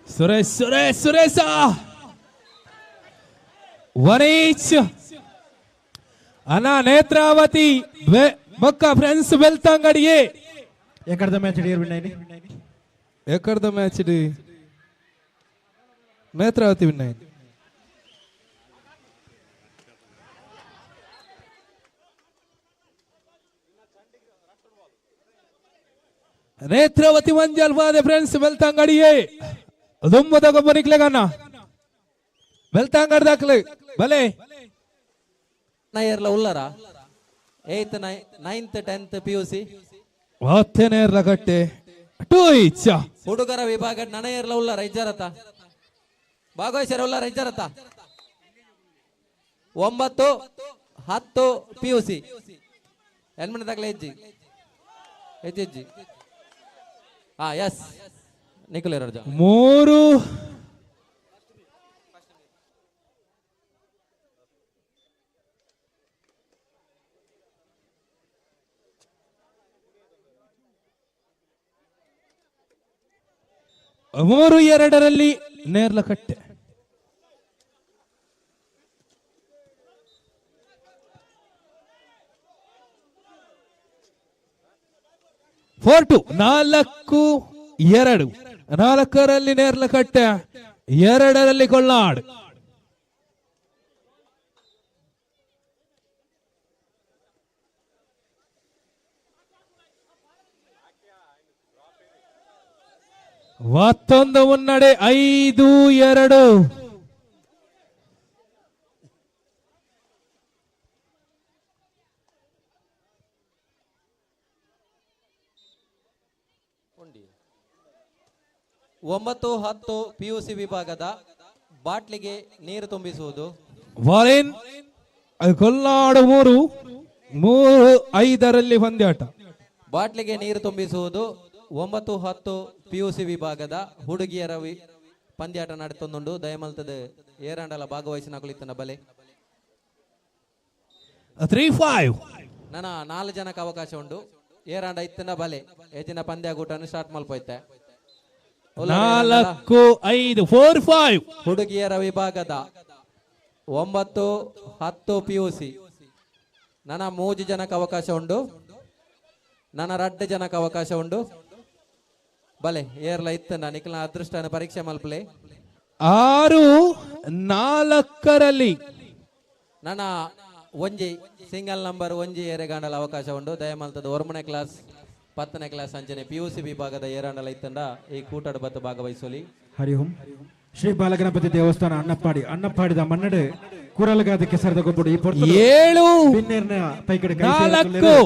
ಸುರೇಶ್ ಸುರೇಶ್ ಸುರೇಶ ವನೀಚ್ ಅನಾ ನೇತ್ರಾವತಿ ಬೊಕ್ಕ ಫ್ರೆಂಡ್ಸ್ ಬೆಳ್ತಂಗಡಿ ಎ ಎಕಡ್ದ ಮ್ಯಾಚ್ ಇಡಿ ವಿನ್ ಅಯ್ನಿ ಎಕಡ್ದ ಮ್ಯಾಚ್ ಇಡಿ ನೇತ್ರಾವತಿ ವಿನ್ ಅಯ್ನಿ ನೇತ್ರಾವತಿ ಮಂಜಲ್ವಾದೆ ಫ್ರೆಂಡ್ಸ್ ಬೆಳ್ತಂಗಡಿ ಎ ದುಮ್ಮದ ಗೊಬ್ಬರಿಕ್ಲೆಗನ್ನ ಬೆಳ್ತಂಗಡಿ ದಾಖಲೆ ಬಲೆ ನಯರ್ಲ ಉಲ್ಲರ 8th 9th 10th P U C Nerlakatte 2 each ಹುಡುಗರ ವಿಭಾಗ ನನಯರ್ಲ ಉಲ್ಲರ ಇಜ್ಜರತ ಭಾಗವಹಿಸ್ಯಾರ ಉಲ್ಲರ ಇಜ್ಜರತ 9 10 ಪಿ ಯು ಸಿ ಎನ್ಮನೆ ದಾಖಲೆ ಹೆಜ್ಜಿ ಹೆಜ್ಜಿ ಹೆಜ್ಜಿ ಹಾ ಎಸ್ ನಿಖಿಲ್ ರಜಾ 3 3-2 ನೇರ್ಲಕಟ್ಟೆ. 4-2 4-2 4ರಲ್ಲಿ ನೇರ್ಲಕಟ್ಟೆ, 2ರಲ್ಲಿ ಕೊಲ್ನಾಡ್. ಮತ್ತೊಂದು ಮುನ್ನಡೆ 5-2. 9 10 ಪಿಯುಸಿ ವಿಭಾಗದ ಬಾಟ್ಲಿಗೆ ನೀರು ತುಂಬಿಸುವುದು. ವಾಲಿನ್ ಕೊಲ್ನಾಡು 3 3-5ರಲ್ಲಿ ಪಂದ್ಯಾಟ. ಬಾಟ್ಲಿಗೆ ನೀರು ತುಂಬಿಸುವುದು 9 10 ಪಿಯುಸಿ ವಿಭಾಗದ ಹುಡುಗಿಯರ ಪಂದ್ಯಾಟ ನಡೆತೊಂದುಂಡು. ದಯಮಲ್ತದ ಏರಾಂಡಲ ಭಾಗವಹಿಸಿ ನಕುಲಿತನ ಬಲೆ 3-5. ನನ್ನ 4 ಜನಕ್ಕೆ ಅವಕಾಶ ಉಂಟು. ಏರಾಂಡ ಇತ್ತನ ಬಲೆ ಹೆಚ್ಚಿನ ಪಂದ್ಯಾಗೂಟನ್ನು ಸ್ಟಾರ್ಟ್ ಮಲ್ಪೋಯ್ತೆ. 4-5 4-5. ಹುಡುಗಿಯರ ವಿಭಾಗದ 9 10 ಪಿಯುಸಿ ನನ್ನ 3 ಜನಕ್ಕೆ ಅವಕಾಶ ಉಂಟು. ನನ್ನ 2 ಜನಕ್ಕೆ ಅವಕಾಶ ಉಂಟು. ಬಲೆ ಏರ್ಲ ಇತ್ತನ ನಿಖಿಲ ಅದೃಷ್ಟನ ಪರೀಕ್ಷೆ ಮಲ್ಪಲೆ. 6-4ರಲ್ಲಿ ನನ್ನ ಒಂಜಿ ಸಿಂಗಲ್ ನಂಬರ್ ಒಂಜಿ ಏರೆಗಾಂಡಲ ಅವಕಾಶ ಉಂಟು. ದಯಮಲ್ತದ 1ನೇ ಕ್ಲಾಸ್ 10ನೇ ಕ್ಲಾಸ್ ಅಂಚನೆ ಪಿಯುಸಿ ವಿಭಾಗದ ಏರಾಂಡಲ ಇತ್ತಂಡ ಈ ಕೂಟದ ಬತ್ತು ಭಾಗವಹಿಸಲಿ. ಹರಿ ಓಂ. ಶ್ರೀ ಬಾಲಗಣಪತಿ ದೇವಸ್ಥಾನ ಅಣ್ಣಪ್ಪಾಡಿ ಅಣ್ಣಪ್ಪಾಡಿದ ಮನ್ನಡೆ ಕುರಲಗಾದ ಕೆಸರದ ಗೊಬ್ಬಡು ಈ 7 4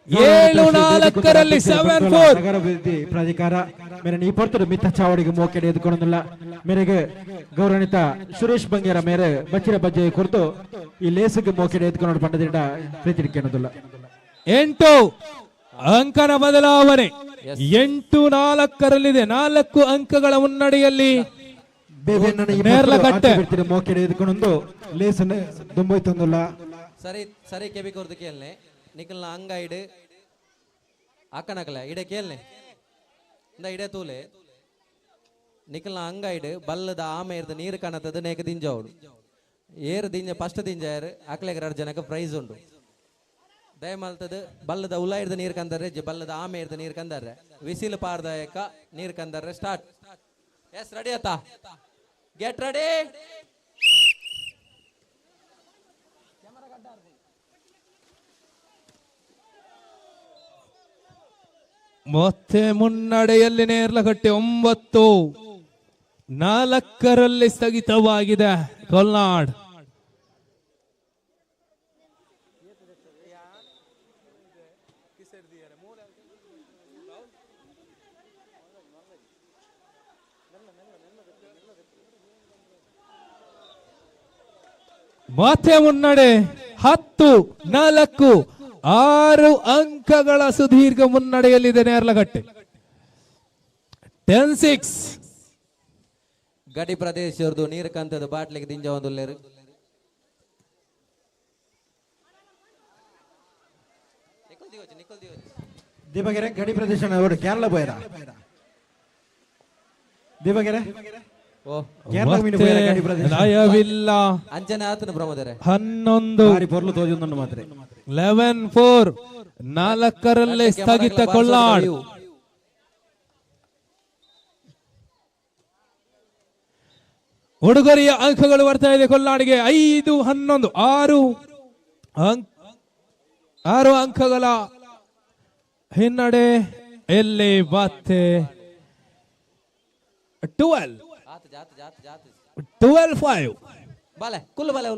7-4ರಲ್ಲಿ 7-4. ನಗರಾಭಿವೃದ್ಧಿ ಪ್ರಾಧಿಕಾರ ಮೇರೆ ಈ ಪೊರ್ತುಡು ಮಿತ್ತ ಚಾವಡಿಗೆ ಮೋಕೆಡೆ ಎದುಕೊಂಡಿಲ್ಲ. ಮೇರೆಗೆ ಗೌರವಾನ್ವಿತ ಸುರೇಶ್ ಬಂಗೇರ ಮೇರೆ ಬಚ್ಚಿರ ಬಜ್ಜೆ ಕೊರತು ಈ ಲೇಸುಗೆ ಮೋಕೆಡೆ ಎದ್ಕೊಂಡು ಪಂಡದಿಂದ ಪ್ರೀತಿ ಕೇಳೋದಿಲ್ಲ. 8 ಅಂಕನ ಬದಲಾವಣೆ 8-4ರಲ್ಲಿದೆ. 4 ಅಂಕಗಳ ಮುನ್ನಡೆಯಲ್ಲಿ ನೇರ್ಲಕಟ್ಟೆ. ಮೋಕೆಡೆ ಎದ್ಕೊಂಡೊಂದು ಲೇಸನ್ ದುಂಬೊಯ್ತೊಂದುಲ್ಲ. ಸರಿ ಸರಿ ಕೆಬಿ ಕೊರ್ದು ಕೇಳ್ನೆ ನಿಕಲ್ನ ಅಂಗೈಡ್ ಅಕ್ಕನಕಲ ಇಡೆ ಕೇಳ್ನೆ ಇಂದ ಇಡೆ ತೂಲೆ ನಿಕಲ್ನ ಅಂಗೈಡ್ ಬಲ್ಲದ ಆಮೆ ಇರ್ದ ನೀರು ಕಣತದ ನೇಕ ದಿಂಜವಡು ಏರು ದಿಂಜ ಫಸ್ಟ್ ದಿಂಜ ಏರು ಅಕ್ಲೆಗ್ ರಡ್ ಜನಕ್ಕೆ ಪ್ರೈಸ್ ಉಂಡು ದಯಮಲ್ತದ ಬಲ್ಲದ ಉಲ ಇರ್ದ ನೀರು ಕಂದರ್ರೆ ಬಲ್ಲದ ಆಮೆ ಇರ್ದ ನೀರು ಕಂದರ್ರೆ ವಿಸಿಲು ಪಾರ್ದಾಯಕ ನೀರು ಕಂದರ್ರೆ ಸ್ಟಾರ್ಟ್. ಎಸ್ ರೆಡಿ ಆತಾ? Get ready. ಮತ್ತೆ ಮುನ್ನಡೆಯಲ್ಲಿ ನೇರ್ಲಕಟ್ಟೆ 9-4 ಸ್ಥಗಿತವಾಗಿದೆ ಕೊಲ್ನಾಡ್. ಮತ್ತೆ ಮುನ್ನಡೆ 10-4 6 ಅಂಕಗಳ ಸುದೀರ್ಘ ಮುನ್ನಡೆಯಲ್ಲಿದೆ ನೇರ್ಲಕಟ್ಟೆ. 10-6. ಗಡಿ ಪ್ರದೇಶದ್ದು ನೀರು ಕಂತದ ಬಾಟ್ಲಿಗೆ ದಿಂಜ ಒಂದು ದೀಪಗೆರೆ ಗಡಿ ಪ್ರದೇಶ ಕೇರಳ ಪೋಯರ ದೀಪಗೆರೆ ಲಯವಿಲ್ಲ. ಅಂಚನೆ ಆತನ ಪ್ರಮೋದರೆ 11 ಪೊರ್ಲು ತೋಜೊಂದುಂಡು ಮಾತ್ರ. 11-4 4 ಸ್ಥಗಿತ ಕೊಲ್ನಾಡ್. ಉಡುಗೊರೆಯ ಅಂಕಗಳು ಬರ್ತಾ ಇದೆ ಕೊಲ್ನಾಡಿಗೆ. 5-11 6 ಅಂಕಗಳ ಹಿನ್ನಡೆ. ಎಲ್ಲಿ ಮತ್ತೆ 12-5. ಬಾಲೆ ಕುಲ್ಲು ಬಾಲೆ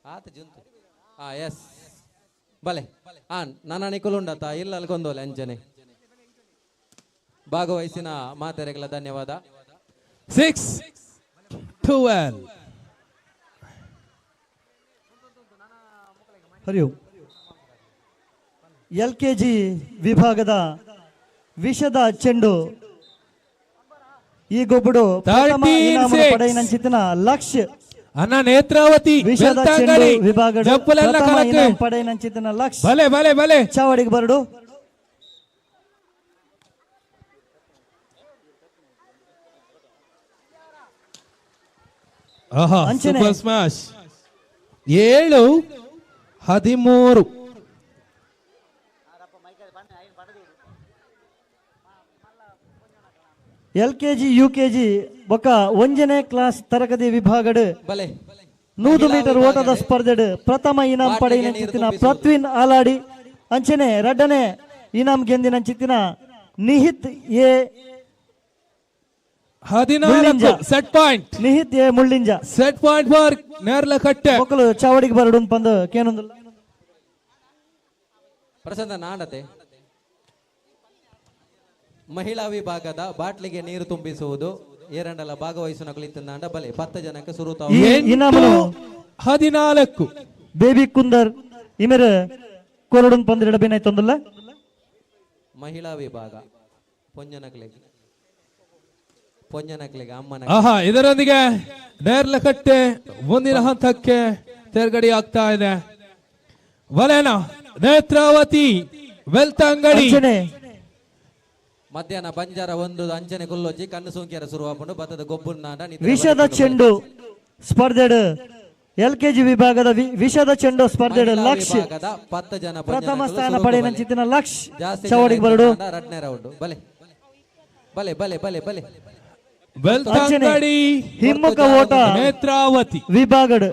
ಆತ ಜುಂತು. ಆ ಎಸ್ ಬಲೆ ಆ ನಾನ ನಿಕುಲುಂಡತ ಇಲ್ಲ ಅಲ್ಕೊಂದೋಲೆ ಅಂಜನೆ. ಭಾಗವಹಿಸಿನ ಮಾತೆರೆಗಳ ಧನ್ಯವಾದ. 6-12. ಹರಿಯು ಎಲ್ ಕೆ ಜಿ ವಿಭಾಗದ ವಿಷದ ಚೆಂಡು ಈ ಗೊಬ್ಬಡು ಪ್ರಥಮ ಇನಾಮನ್ನು ಪಡೆಯಿನಂಚಿತ್ತಿನ ಲಕ್ಷ್ಯ ಅಣ್ಣ ನೇತ್ರಾವತಿ ವಿಷದ ಚೆಂಡು ವಿಭಾಗದ ಪ್ರಥಮ ಇನಾಮ ಪಡೆಯಿನಂಚಿತ್ತಿನ ಲಕ್ಷ್ಯ. ಬಲೆ ಬಲೆ ಬಲೆ ಚಾವಡಿಗೆ ಬರಡು. Super smash. 7-13. L K G U K G ಬೊಕ್ಕ ಒಂಜನೇ ಕ್ಲಾಸ್ ತರಗತಿ ವಿಭಾಗಡ್ 100 ಮೀಟರ್ ಓಟದ ಸ್ಪರ್ಧೆಡ್ ಪ್ರಥಮ ಇನಾಮ್ ಪಡೆಯಿನಂಚಿತ್ತಿನ ಪ್ರತ್ವಿನ್ ಆಲಾಡಿ ಅಂಚನೆ ರಡ್ಡನೆ ಇನಾಮ್ ಗೆಂದಿನಂಚಿತ್ತಿನ Nihith A 14 set point. Nihith A Mullinja set point for Nerlakatte. ಮಕ್ಕಳು ಚಾವಡಿಗೆ ಬರಡು ಪಂದು ಕೇನೊಂದುಲ್ಲ. ಪ್ರಸನ್ನ ನಾಡತೆ ಮಹಿಳಾ ವಿಭಾಗದ ಬಾಟ್ಲಿಗೆ ನೀರು ತುಂಬಿಸುವುದು ಏರಂಡಲ ಭಾಗವಹಿಸುವ ಕುಳಿತಂದಾಂಡ ಬಲೆ 10 ಜನಕ್ಕೆ ಸುರುತ. 14 ಬೇಬಿ ಕುಂದರ್ ಇಮೇರೆ ಕೊರಡುನ್ ಪಂದು ಎಡಬೇನಾಯ್ತೊಂದುಲ್ಲ. ಮಹಿಳಾ ವಿಭಾಗ ಪೊಂಜನಕ್ಲೆಗೆ ಪೊಂಜನಕ್ಲೆಗೆ ಅಮ್ಮನ. ಆಹಾ, ಇದರೊಂದಿಗೆ ನೇರ್ಲಕಟ್ಟೆ ಮುಂದಿನ ಹಂತಕ್ಕೆ ತೇರ್ಗಡಿ ಆಗ್ತಾ ಇದೆ. ವಲೇನ ನೇತ್ರಾವತಿ ವೆಲ್ತಂಗಡಿ. ಮಧ್ಯಾಹ್ನ ಬಂಜಾರ ಒಂದು ಅಂಚನೆ ಕುಲ್ಲೊಜ್ಜಿ ಕಣ್ಣು ಸೋಂಕಿಯರ ಶುರುವಾಪುಂಡು ಬತ್ತದ ಗೊಬ್ಬುನಾಡ. ವಿಷದ ಚೆಂಡು ಸ್ಪರ್ಧೆಡ್ ಎಲ್ ಕೆ ಜಿ ವಿಭಾಗದ ವಿಷದ ಚೆಂಡು ಸ್ಪರ್ಧೆಡ್ ಲಕ್ಷ್ಯ 10 ಜನ ಪ್ರಥಮ ಸ್ಥಾನ ಪಡೆಯಿನಂಚಿತ್ತಿನ ಲಕ್ಷ್ಯ ಚಾವಡಿಗೆ ಬರಡು. ಎರಡನೇ ರೌಂಡ್ ಬಲೆ ಬಲೆ ಬಲೆ ಬಲೆ ಬಲೆ. ಬೆಳ್ತಂಗಡಿ ಹಿಮ್ಮುಖ ಓಟ ನೇತ್ರಾವತಿ ವಿಭಾಗಡ್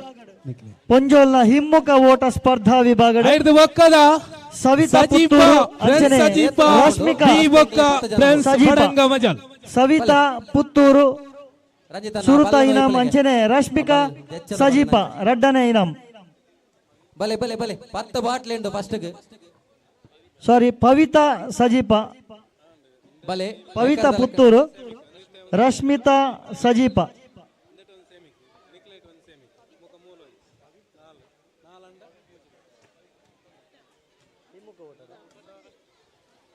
ಪೊಂಜೋಲ್ನ ಹಿಮ್ಮುಖ ಓಟ ಸ್ಪರ್ಧಾ ವಿಭಾಗಡ್ ಸವಿತಾ ಪುತ್ತೂರು ಅಂಚನೆ ರಶ್ಮಿಕಾ ಸವಿತಾ ಪುತ್ತೂರು ಸುರುತ ಇನಾಮ್ ಅಂಚನೆ ರಶ್ಮಿಕಾ ಸಜೀಪ ರಡ್ಡನೆ ಇನಾಮ್. ಬಲೆ ಬಲೆ ಬಲೆ 10 ಬಾಟ್ಲಿ ಉಂಡು ಫಸ್ಟ್. ಸಾರಿ ಪವಿತಾ ಸಜೀಪ ಬಲೆ ಪವಿತಾ ಪುತ್ತೂರು ರಶ್ಮಿತಾ ಸಜೀಪ.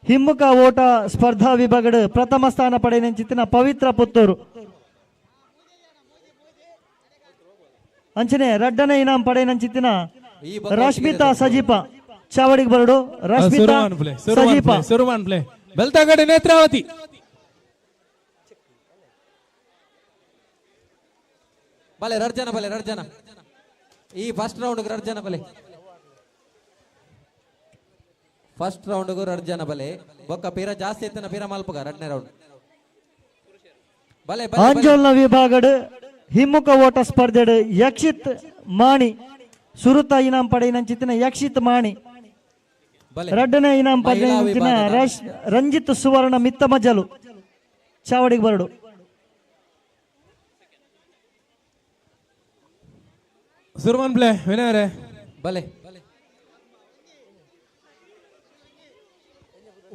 ಹಿಮ್ಮುಖ ಓಟ ಸ್ಪರ್ಧಾ ವಿಭಾಗದ ಪ್ರಥಮ ಸ್ಥಾನ ಪಡೆಯಂಚಿತ್ತಿನ ಪವಿತ್ರ ಪುತ್ತೂರು ಅಂಚನೆ ರಡ್ಡನೆ ಇನಾಮ್ ಪಡೆಯಂಚಿತ್ತಿನ ರಶ್ಮಿತಾ ಸಜೀಪ ಚಾವಡಿಗೆ ಬರಡು. ರಶ್ಮಿತಾ ಸಜೀಪ ಸುರುಮಾನ್ ಪ್ಲೇ ಬೆಳ್ತಂಗಡಿ ನೇತ್ರಾವತಿ ಬಲೆ ರಡ್ ಜನ ಬಲೆ ರಡ್ ಜನ ಈ ಫಸ್ಟ್ ರೌಂಡ್ ರಡ್ ಜನ ಬಲೆ ಫಸ್ಟ್ ರೌಂಡ್ ರಡ್ ಜನ ಬಲೆ ಬೊಕ್ಕ ಪೀರ ಜಾಸ್ತಿ ಇತ್ತನ ಪೀರ ಮಲ್ಪಗ ರಡ್ನೇ ರೌಂಡ್ ಬಲೆ. ಆಂಜೋಲ್ನ ವಿಭಾಗಡ್ ಹಿಮ್ಮುಖ ಓಟ ಸ್ಪರ್ಧೆಡ್ ಯಕ್ಷಿತ್ ಮಾಣಿ ಸುರುತ ಇನಾಮ್ ಪಡೆಯಿನಂಚಿತ್ತಿನ ಯಕ್ಷಿತ್ ಮಾಣಿ, ರಡ್ಡನೇ ಇನಾಮ್ ಪಡೆಯಿನಂಚಿನ ರಂಜಿತ್ ಸುವರ್ಣ ಮಿತ್ತಮಜಲು ಚಾವಡಿಗೆ ಬರಡು. ಸುರ್ಮನ್ ಪ್ಲೇ ವಿನಯರೇ ಬಲೆ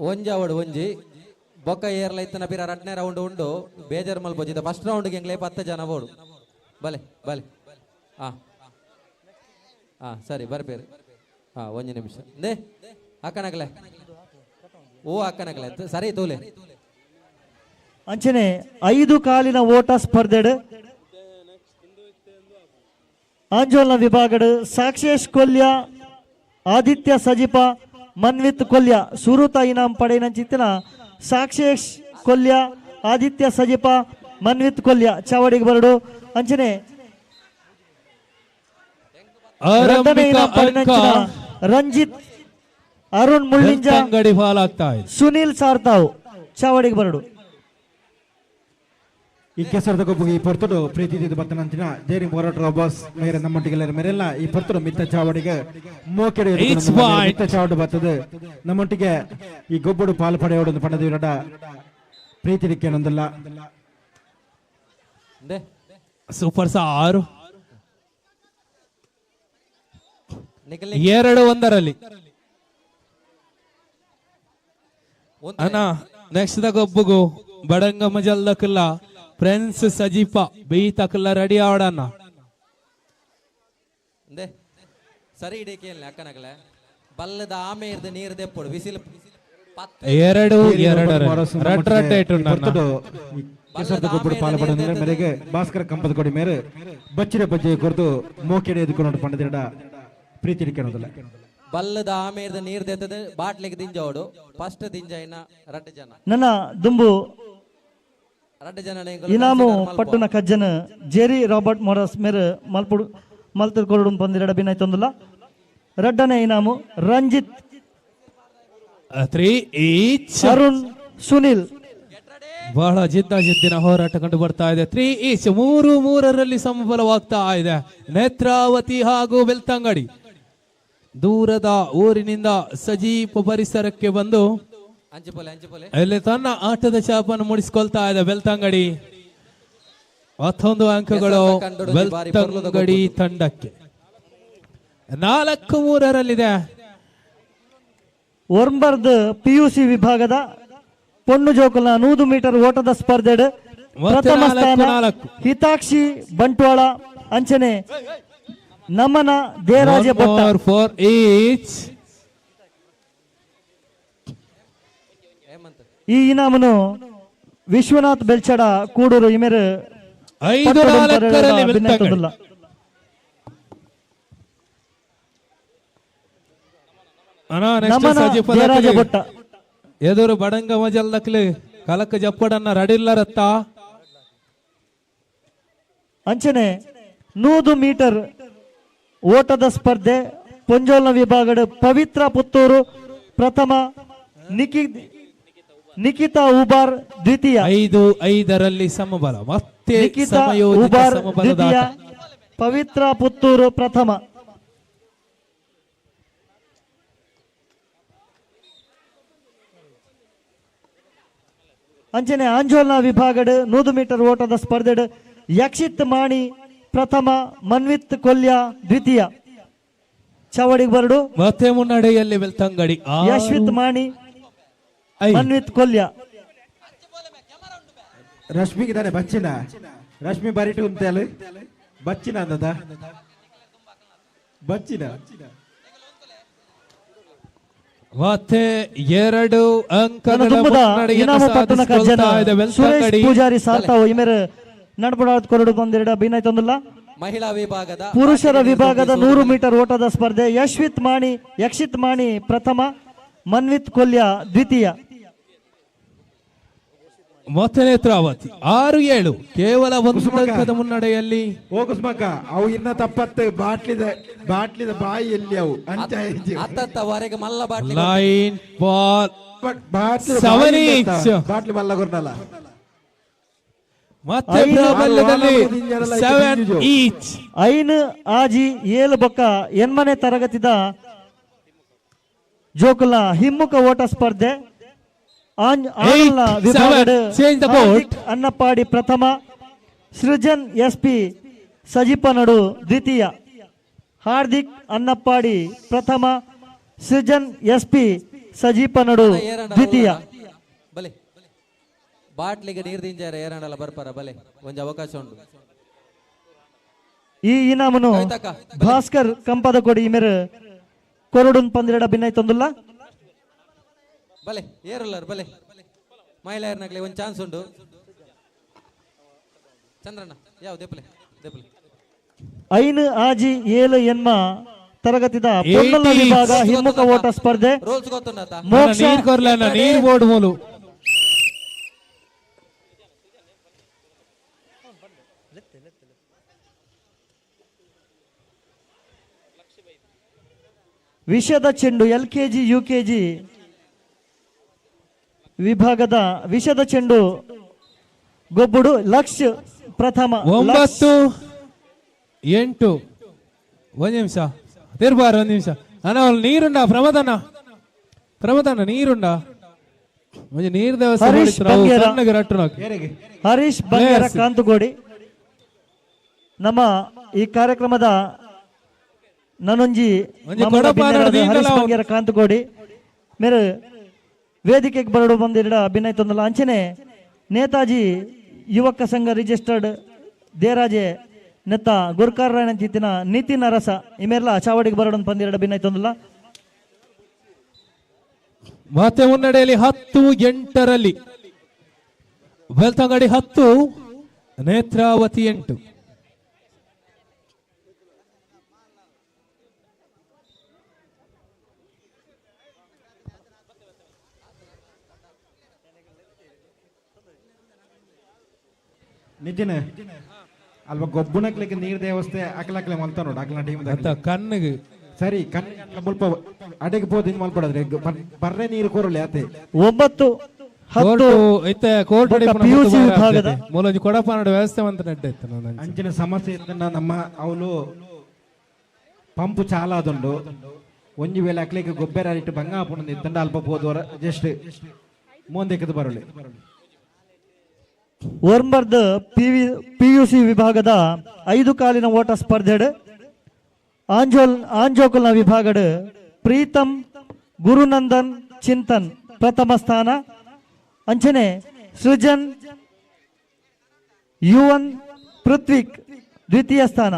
ಒಂಜಾವಡು ಒಂಜಿ ಬೊಕ್ಕ ಏರ್ಲ ಇತ್ತನ ಪಿರ ರಡ್ನೇ ರೌಂಡ್ ಉಂಡು ಬೇಜಾರ್ ಮಲ್ಪೊಜಿದ ಫಸ್ಟ್ ರೌಂಡ್ ಎಂಗ್ಲೇ 10 ಜನ ಬೋಡು ಬಲೆ ಬಲೆ. ಹಾ ಹಾ ಸರಿ ಬರ್ಬೇರು. ಹಾ ಒಂಜಿ ನಿಮಿಷ ನೇ ಅಕ್ಕನಗಲೆ ಓ ಅಕ್ಕನಗಲೆ ಸರಿ ತೋಲೆ. ಅಂಚನೆ 5 ಕಾಲಿನ ಓಟ ಸ್ಪರ್ಧೆಡ್ ಆಂಜೋಲ್ನ ವಿಭಾಗಡ್ ಸಾಕ್ಷೇಶ್ ಕೊಲ್ಯ, ಆದಿತ್ಯ ಸಜಿಪ, ಮನ್ವಿತ್ ಕೊಲ್ಯ ಸುರುತ ಇನಾಮ್ ಪಡೆಯಿನಂಚಿತ್ತಿನ ಸಾಕ್ಷೇಶ್ ಕೊಲ್ಯ, ಆದಿತ್ಯ ಸಜಿಪ, ಮನ್ವಿತ್ ಕೊಲ್ಯ ಚಾವಡಿಗೆ ಬರಡು. ಅಂಚನೆ ರಂಜಿತ್ ಅರುಣ್ ಮುಳ್ಳಿಂಜ, ಸುನೀಲ್ ಸಾರ್ತಾವ್ ಚಾವಡಿಗೆ ಬರಡು. ಈ ಕೆಸರದ ಗೊಬ್ಬುಗೆ ಈ ಪೊರ್ತುಡು ಪ್ರೀತಿ ಬತ್ತನಂಚಿನ ಜೇರಿ ಹೋರಾಟ ಬಾಸ್ ಮೇರೆ ನಮ್ಮೊಟ್ಟಿಗೆ ಮೇರೆಲ್ಲ ಈ ಪೊರ್ತುಡು ಮಿತ್ತ ಚಾವಡಿಗೆ ಮೋಕೆಡೆ ಮಿತ್ತ ಚಾವಡು ಬರ್ತದೆ ನಮ್ಮೊಟ್ಟಿಗೆ ಈ ಗೊಬ್ಬಡು ಪಾಲು ಪಡೆಯೋಡು ಪಡೆದ ಪ್ರೀತಿ ದಿಕ್ಕೇನೊಂದಲ್ಲ. ಸೂಪರ್ ಸಾರು 2-1 ಅಣ್ಣ. ನೆಕ್ಸ್ಟ್ the ಗೊಬ್ಬುಗು ಬಡಂಗ ಮಜಲ್ದಕ್ಕಿಲ್ಲ ಫ್ರೆಂಡ್ಸ್ ಸಜೀಪ ಬಿ ತಕಲ್ಲ ರೆಡಿ ಆವಡಣ್ಣ. ಸರಿ ಇಡೀ ಅಕ್ಕನಗಲೆ ಬಲ್ಲದ ಆಮೆ ಇರ್ದು ನೀರು ದೆಪ್ಪಡು ಬಿಸಿಲು 2-2 ಕೆಸರದ ಗೊಬ್ಬರು ಪಾಲು ಪಡೆದ ಮೇರೆಗೆ ಭಾಸ್ಕರ ಕಂಪದ ಕೊಡಿ ಮೇರೆ ಬಚ್ಚಿರ ಬಜ್ಜೆ ಕೊರದು ಮೋಕೆಡೆ ಎದುಕೊಂಡು ಪಂಡದಿರಡ ಪ್ರೀತಿ ಇಡಿಕೆನೋದಲ್ಲ. ಬಲ್ಲದ ಆಮೆ ಇರ್ದು ನೀರು ದೆತ್ತದ ಬಾಟ್ಲಿಗೆ ದಿಂಜೋಡು ಫಸ್ಟ್ ದಿಂಜೈನ ರಡ್ಡು ಜನ ನನ್ನ ದುಂಬು ಇನಾಮು ಪಟ್ಟಣ ಕಜ್ಜನ ಜೆರಿ ರಾಬರ್ಟ್ ಮೊರಸ್ ಮೇರೆ ಮಲ್ಪುಡು ಮಲ್ತದ ಕೊರಡು ಪಂದಿರಡ ಬಿನಾಯ್ತೊಂದುಲ್ಲ. ರಡ್ಡನೆ ಇನಾಮು ರಂಜಿತ್ 3 ಈಚ್ ಅರುಣ್ ಸುನಿಲ್. ಬಹಳ ಜಿದ್ದ ಜಿದ್ದಿನ ಹೋರಾಟ ಕಂಡು ಬರ್ತಾ ಇದೆ. 3 ಈಚ್ 3-3ರಲ್ಲಿ ಸಮಬಲವಾಗ್ತಾ ಇದೆ. ನೇತ್ರಾವತಿ ಹಾಗೂ ಬೆಳ್ತಂಗಡಿ ದೂರದ ಊರಿನಿಂದ ಸಜೀಪ ಪರಿಸರಕ್ಕೆ ಬಂದು ಅಲ್ಲಿ ತನ್ನ ಆಟದ ಛಾಪನ್ನು ಮೂಡಿಸಿಕೊಳ್ತಾ ಇದೆ ಬೆಳ್ತಂಗಡಿ. ಮತ್ತೊಂದು ಅಂಕಗಳು ಬೆಳ್ತಂಗಡಿ ತಂಡಕ್ಕೆ. 4-3ರಲ್ಲಿದೆ. ಒರ್ಂಬರ್ದ್ ಪಿಯುಸಿ ವಿಭಾಗದ ಪೊಣ್ಣು ಜೋಕುಲ 100 ಮೀಟರ್ ಓಟದ ಸ್ಪರ್ಧೆ ಪ್ರಥಮ ಸ್ಥಾನ ಹಿತಾಕ್ಷಿ ಬಂಟ್ವಾಳ, ಅಂಚನೆ ನಮನ ದೇರಾಜ ಭಟ್ಟ. 4 ಈಚ್. ಈ ಇನಾಮನು ವಿಶ್ವನಾಥ್ ಬೆಲ್ಚಡ ಕೂಡೂರು ಇಮೇರು 5-4ರಲ್ಲಿ ಬೆಳ್ತಂಗಡಿ. ಎದುರು ಬಡಂಗ ಮಜಲ್ದಕ್ಲು ಕಲಕ ಜಪ್ಪಡನ್ನ ರಡಿಲ್ಲರತ್ತ. ಅಂಚನೆ 100 ಮೀಟರ್ ಓಟದ ಸ್ಪರ್ಧೆ ಪೊಂಜೋಲ್ನ ವಿಭಾಗದ ಪವಿತ್ರ ಪುತ್ತೂರು ಪ್ರಥಮ, ನಿಖಿತಾ ಉಬಾರ್ ದ್ವಿತೀಯ. 5-5ರಲ್ಲಿ ಸಮಬಲ. ಮತ್ತೆ ನಿಖಿತಾ ಉಬಾರ್ ದ್ವಿತೀಯ, ಪವಿತ್ರ ಪುತ್ತೂರು ಪ್ರಥಮ. ಅಂಚನೆ ಆಂಜೋಲ್ನ ವಿಭಾಗಡ್ 100 ಮೀಟರ್ ಓಟದ ಸ್ಪರ್ಧೆಡ್ ಯಕ್ಷಿತ್ ಮಾಣಿ ಪ್ರಥಮ, ಮನ್ವಿತ್ ಕೊಲ್ಯ ದ್ವಿತೀಯ. ಚಾವಡಿಗೆ ಬರಡು. ಮತ್ತೆ ಮುನ್ನಡೆಯಲ್ಲಿ ಬೆಳ್ತಂಗಡಿ. ಯಶ್ವಿತ್ ಮಾಣಿ, ಮನ್ವಿತ್ ಕೊಲ್ಯ. ರಶ್ಮಿಗೆ ತಾನೆ ಬಚ್ಚಿನ ರಶ್ಮಿ ಬರಿಟು ಅಂತ ಬಚ್ಚಿನ ಅಂದದ ಬಚ್ಚಿನ. ಮತ್ತೆ 2 ಅಂಕಗಳ ಮುನ್ನಡೆಯನ್ನು ಸಾಧಿಸಿಕೊಳ್ತಾ ಇದೆ ಸುರೇಶ್ ಬೆಳ್ತಂಗಡಿ. ಪೂಜಾರಿ ಸಾರ್ತಾವು ಇಮೇರು ನಡ್ಬುಡಾದ್ ಕೊರಡು ಬಂದಿರಡ ಬಿನಯ್ ತಂದುಲ್ಲ. ಮಹಿಳಾ ವಿಭಾಗದ ಪುರುಷರ ವಿಭಾಗದ 100 ಮೀಟರ್ ಓಟದ ಸ್ಪರ್ಧೆ ಯಶ್ವಿತ್ ಮಾಣಿ, ಯಕ್ಷಿತ್ ಮಾಣಿ ಪ್ರಥಮ, ಮನ್ವಿತ್ ಕೊಲ್ಯ ದ್ವಿತೀಯ. ಮತ್ತೆ ನೇತ್ರಾವತಿ 6-7 ಕೇವಲ 1 ಅಂಕದ ಮುನ್ನಡೆಯಲ್ಲಿ. ಓ ಕುಸುಮಕ್ಕ, ಅವು ಇನ್ನ ತಪ್ಪತ್ತೆ ಬಾಟ್ಲಿದ ಬಾಟ್ಲಿದ ಬಾಯಿ ಎಲ್ಲಿ ಅವು ಅಂಚ ಅತ್ತವರೆಗೆ ಮಲ್ಲ bottle line ball bottle 7 each. Bottle ಮಲ್ಲ ಕೊರ್ನಲ್ಲ. ಮತ್ತೆ ಪ್ರಾಬಲ್ಯದಲ್ಲಿ 7 ಈಚ್. 5 ಆಜಿ 7 ಬೊಕ್ಕ 8ನೇ ತರಗತಿದ ಜೋಕುಲ ಹಿಮ್ಮುಖ ಓಟ ಸ್ಪರ್ಧೆ. ವಿಭಾಗದ ಅನ್ನಪ್ಪಾಡಿ ಪ್ರಥಮ, ಸೃಜನ್ ಎಸ್ ಪಿ ಸಜಿಪನಡು ದ್ವಿತೀಯ. ಹಾರ್ದಿಕ್ ಅನ್ನಪ್ಪಾಡಿ ಪ್ರಥಮ, ಸೃಜನ್ ಎಸ್ ಪಿ ಸಜೀಪನಡು ದ್ವಿತೀಯ. ಬಲೆ ಬಾಟ್ಲಿಗೆ ನೀರು ದಿಂಜಾರ ಏರಂಡಲ ಬರ್ಪಾರ ಬಲೆ ಒಂಜಿ ಅವಕಾಶ ಉಂಟು. ಈ ಇನಾಮನು ಭಾಸ್ಕರ್ ಕಂಪದ ಕೊಡಿ ಮೇರೆ ಕೊರಡುನ್ ಪಂದಿರಡ ಬಿನ್ನೈ ತಂದುಲ್ಲ. ಬಲೆ ಏರುಲ್ಲಾರ ಬಲೆ ಮಹಿಳೆಯರ್ನಾಗ್ಲಿ ಒಂದು ಚಾನ್ಸ್ ಉಂಟು. ಚಂದ್ರಣ್ಣ ಯಾವ ದೇಪಲೆ ದೇಪಲೆ. 5 ಆಜಿ 7 ಎನ್ಮ ತರಗತಿದ ಪೊನ್ನಲ್ಲ ವಿಭಾಗ ಹಿಮ್ಮುಖ ಓಟ ಸ್ಪರ್ಧೆ. ಮೋಕ್ಷ ನೀರ್ ಬೋರ್ಡ್ ಮೂಲು ವಿಷದ ಚೆಂಡು ಎಲ್ಕೆಜಿ ಯುಕೆಜಿ ವಿಭಾಗದ ವಿಷದ ಚೆಂಡು ಗೊಬ್ಬುಡು ಲಕ್ಷ್ಯ ಪ್ರಥಮ. 9 8. ಒಂದು ನಿಮಿಷ ತಿರ್ಬಾರ, ಒಂದು ನಿಮಿಷ ಅಣ್ಣ. ಅವ್ಳು ನೀರುಂಡ ಪ್ರಮದನ, ಪ್ರಮದನ ನೀರುಂಡ ಒಂಜಿ ನೀರ್ ದೇವಸ್ಥಾನ ಹರೀಶ್ ಬಂಗೇರ, ಹರೀಶ್ ಬಂಗೇರ ಕಾಂತಗೋಡಿ ನಮ್ಮ ಈ ಕಾರ್ಯಕ್ರಮದ ನನೊಂಜಿ ಹರೀಶ್ ಬಂಗೇರ ಕಾಂತಗೋಡಿ ಮೇರೆ ವೇದಿಕೆಗೆ ಬರಡು ಬಂದಿರಡ ಅಭಿನಯ ತಂದಲ್ಲ. ಅಂಚನೆ ನೇತಾಜಿ ಯುವಕ ಸಂಘ ರಿಜಿಸ್ಟರ್ಡ್ ದೇರಾಜೆ ನೆತ್ತ ಗುರ್ಕಾರ್ ಅಂಚಿತ್ತಿನ ನಿತಿನ್ ಅರಸ ಇಮೇರ್ಲ ಚಾವಡಿಗೆ ಬರಡು ಬಂದಿರಡ ಅಭಿನಯ ತಂದಲ್ಲ. ಮತ್ತೆ ಮುನ್ನಡೆಯಲ್ಲಿ 10-8ರಲ್ಲಿ ಬೆಳ್ತಂಗಡಿ 10, ನೇತ್ರಾವತಿ 8. ನಿತಿನ್ ಅಲ್ವಾ ಗೊಬ್ಬುನಕ್ಲಿಕ್ಕೆ ನೀರ್ ದೇವಸ್ಥೆ ಅಕ್ಲಕ್ಲೆ ಮಲ್ತ ನೋಡು ಅಕ್ಲ ಟೀಮ್ ಕಣ್ಣಿಗೆ ಸರಿ ಕಣ್ಣು ಮುಲ್ಪ ಅಡೆಗೆ ಪೋದು ಇನ್ ಮಲ್ಪಡದ್ರೆ ಬರ್ರೆ ನೀರು ಕೊರಲಿ ಆತೆ. 9 10 ಇತ್ತೆ ಕೋರ್ಟ್ ಪಿಯುಸಿ ವಿಭಾಗದ ಮೂಲೊಂಜಿ ಕೊಡಪಾನಡು ವ್ಯವಸ್ಥೆ ಅಂತ ನೆಡ್ಡೆ ಇತ್ತು. ಅಂಚಿನ ಸಮಸ್ಯೆ ಇತ್ತನ್ನ ನಮ್ಮ ಅವಳು ಪಂಪ್ ಚಾಲಾದುಂಡು ಒಂಜಿ ವೇಳೆ ಅಕ್ಲಿಕ್ಕೆ ಗೊಬ್ಬರ ಇಟ್ಟು ಬಂಗ ಹಾಪುಂಡು ಇತ್ತಂಡ ಅಲ್ಪ ಪೋದವರ ಜಸ್ಟ್ ಮೋಂದೆಕ್ಕದು ಬರಲಿ. ಒರ್ಮರ್ದ್ ಪಿಯುಸಿ ವಿಭಾಗದ 5 ಕಾಲಿನ ಓಟ ಸ್ಪರ್ಧೆಡ್ ಆಂಜೋಕಲ್ನ ವಿಭಾಗಡ್ ಪ್ರೀತಮ್ ಗುರುನಂದನ್ ಚಿಂತನ್ ಪ್ರಥಮ ಸ್ಥಾನ. ಅಂಚನೆ ಸೃಜನ್ ಯುವನ್ ಪೃಥ್ವಿಕ್ ದ್ವಿತೀಯ ಸ್ಥಾನ.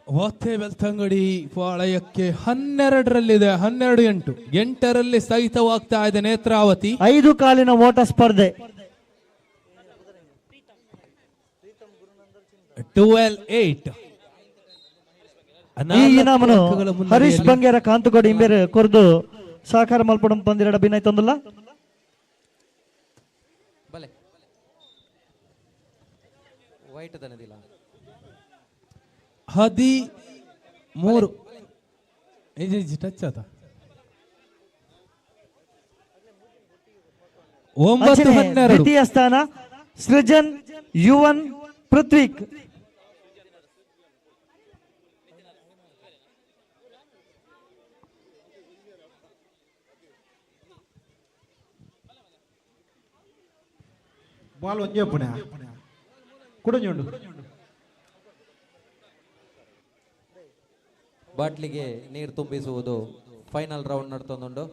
ಮತ್ತೆ ಬೆಳ್ತಂಗಡಿ ಪಾಳಯಕ್ಕೆ 12ರಲ್ಲಿದೆ, 12-8. 8ರಲ್ಲಿ ಸ್ಥಗಿತವಾಗ್ತಾ ಇದೆ ನೇತ್ರಾವತಿ. 5 ಕಾಲಿನ ಓಟ ಸ್ಪರ್ಧೆ 12-8. ಈ ಇನಾಮನು ಹರೀಶ್ ಬಂಗೇರ ಕಾಂತಗೋಡಿ ಇಂಬೇರು ಕೊರ್ದು ಸಹಕಾರ ಮಲ್ಪಡಂ ಬಂದಿರಡ ಬಿನಯ್ ತಂದುಲ್ಲ. ಬಲೆ ವೈಟ್ ದನದಿಲ್ಲ. 13 ಟಚ್ ಆತ. 9-12. ದ್ವಿತೀಯ ಸ್ಥಾನ ಸೃಜನ್ ಯುವನ್ ಪೃಥ್ವಿಕ್. ಬಾಲ್ ಒಂಜೇ ಪುಣೆ ಕುಡಂಜುಂಡು. ಬಾಟ್ಲಿಗೆ ನೀರು ತುಂಬಿಸುವುದು ಫೈನಲ್ ರೌಂಡ್ ನಡ್ತೊಂದುಂಡು.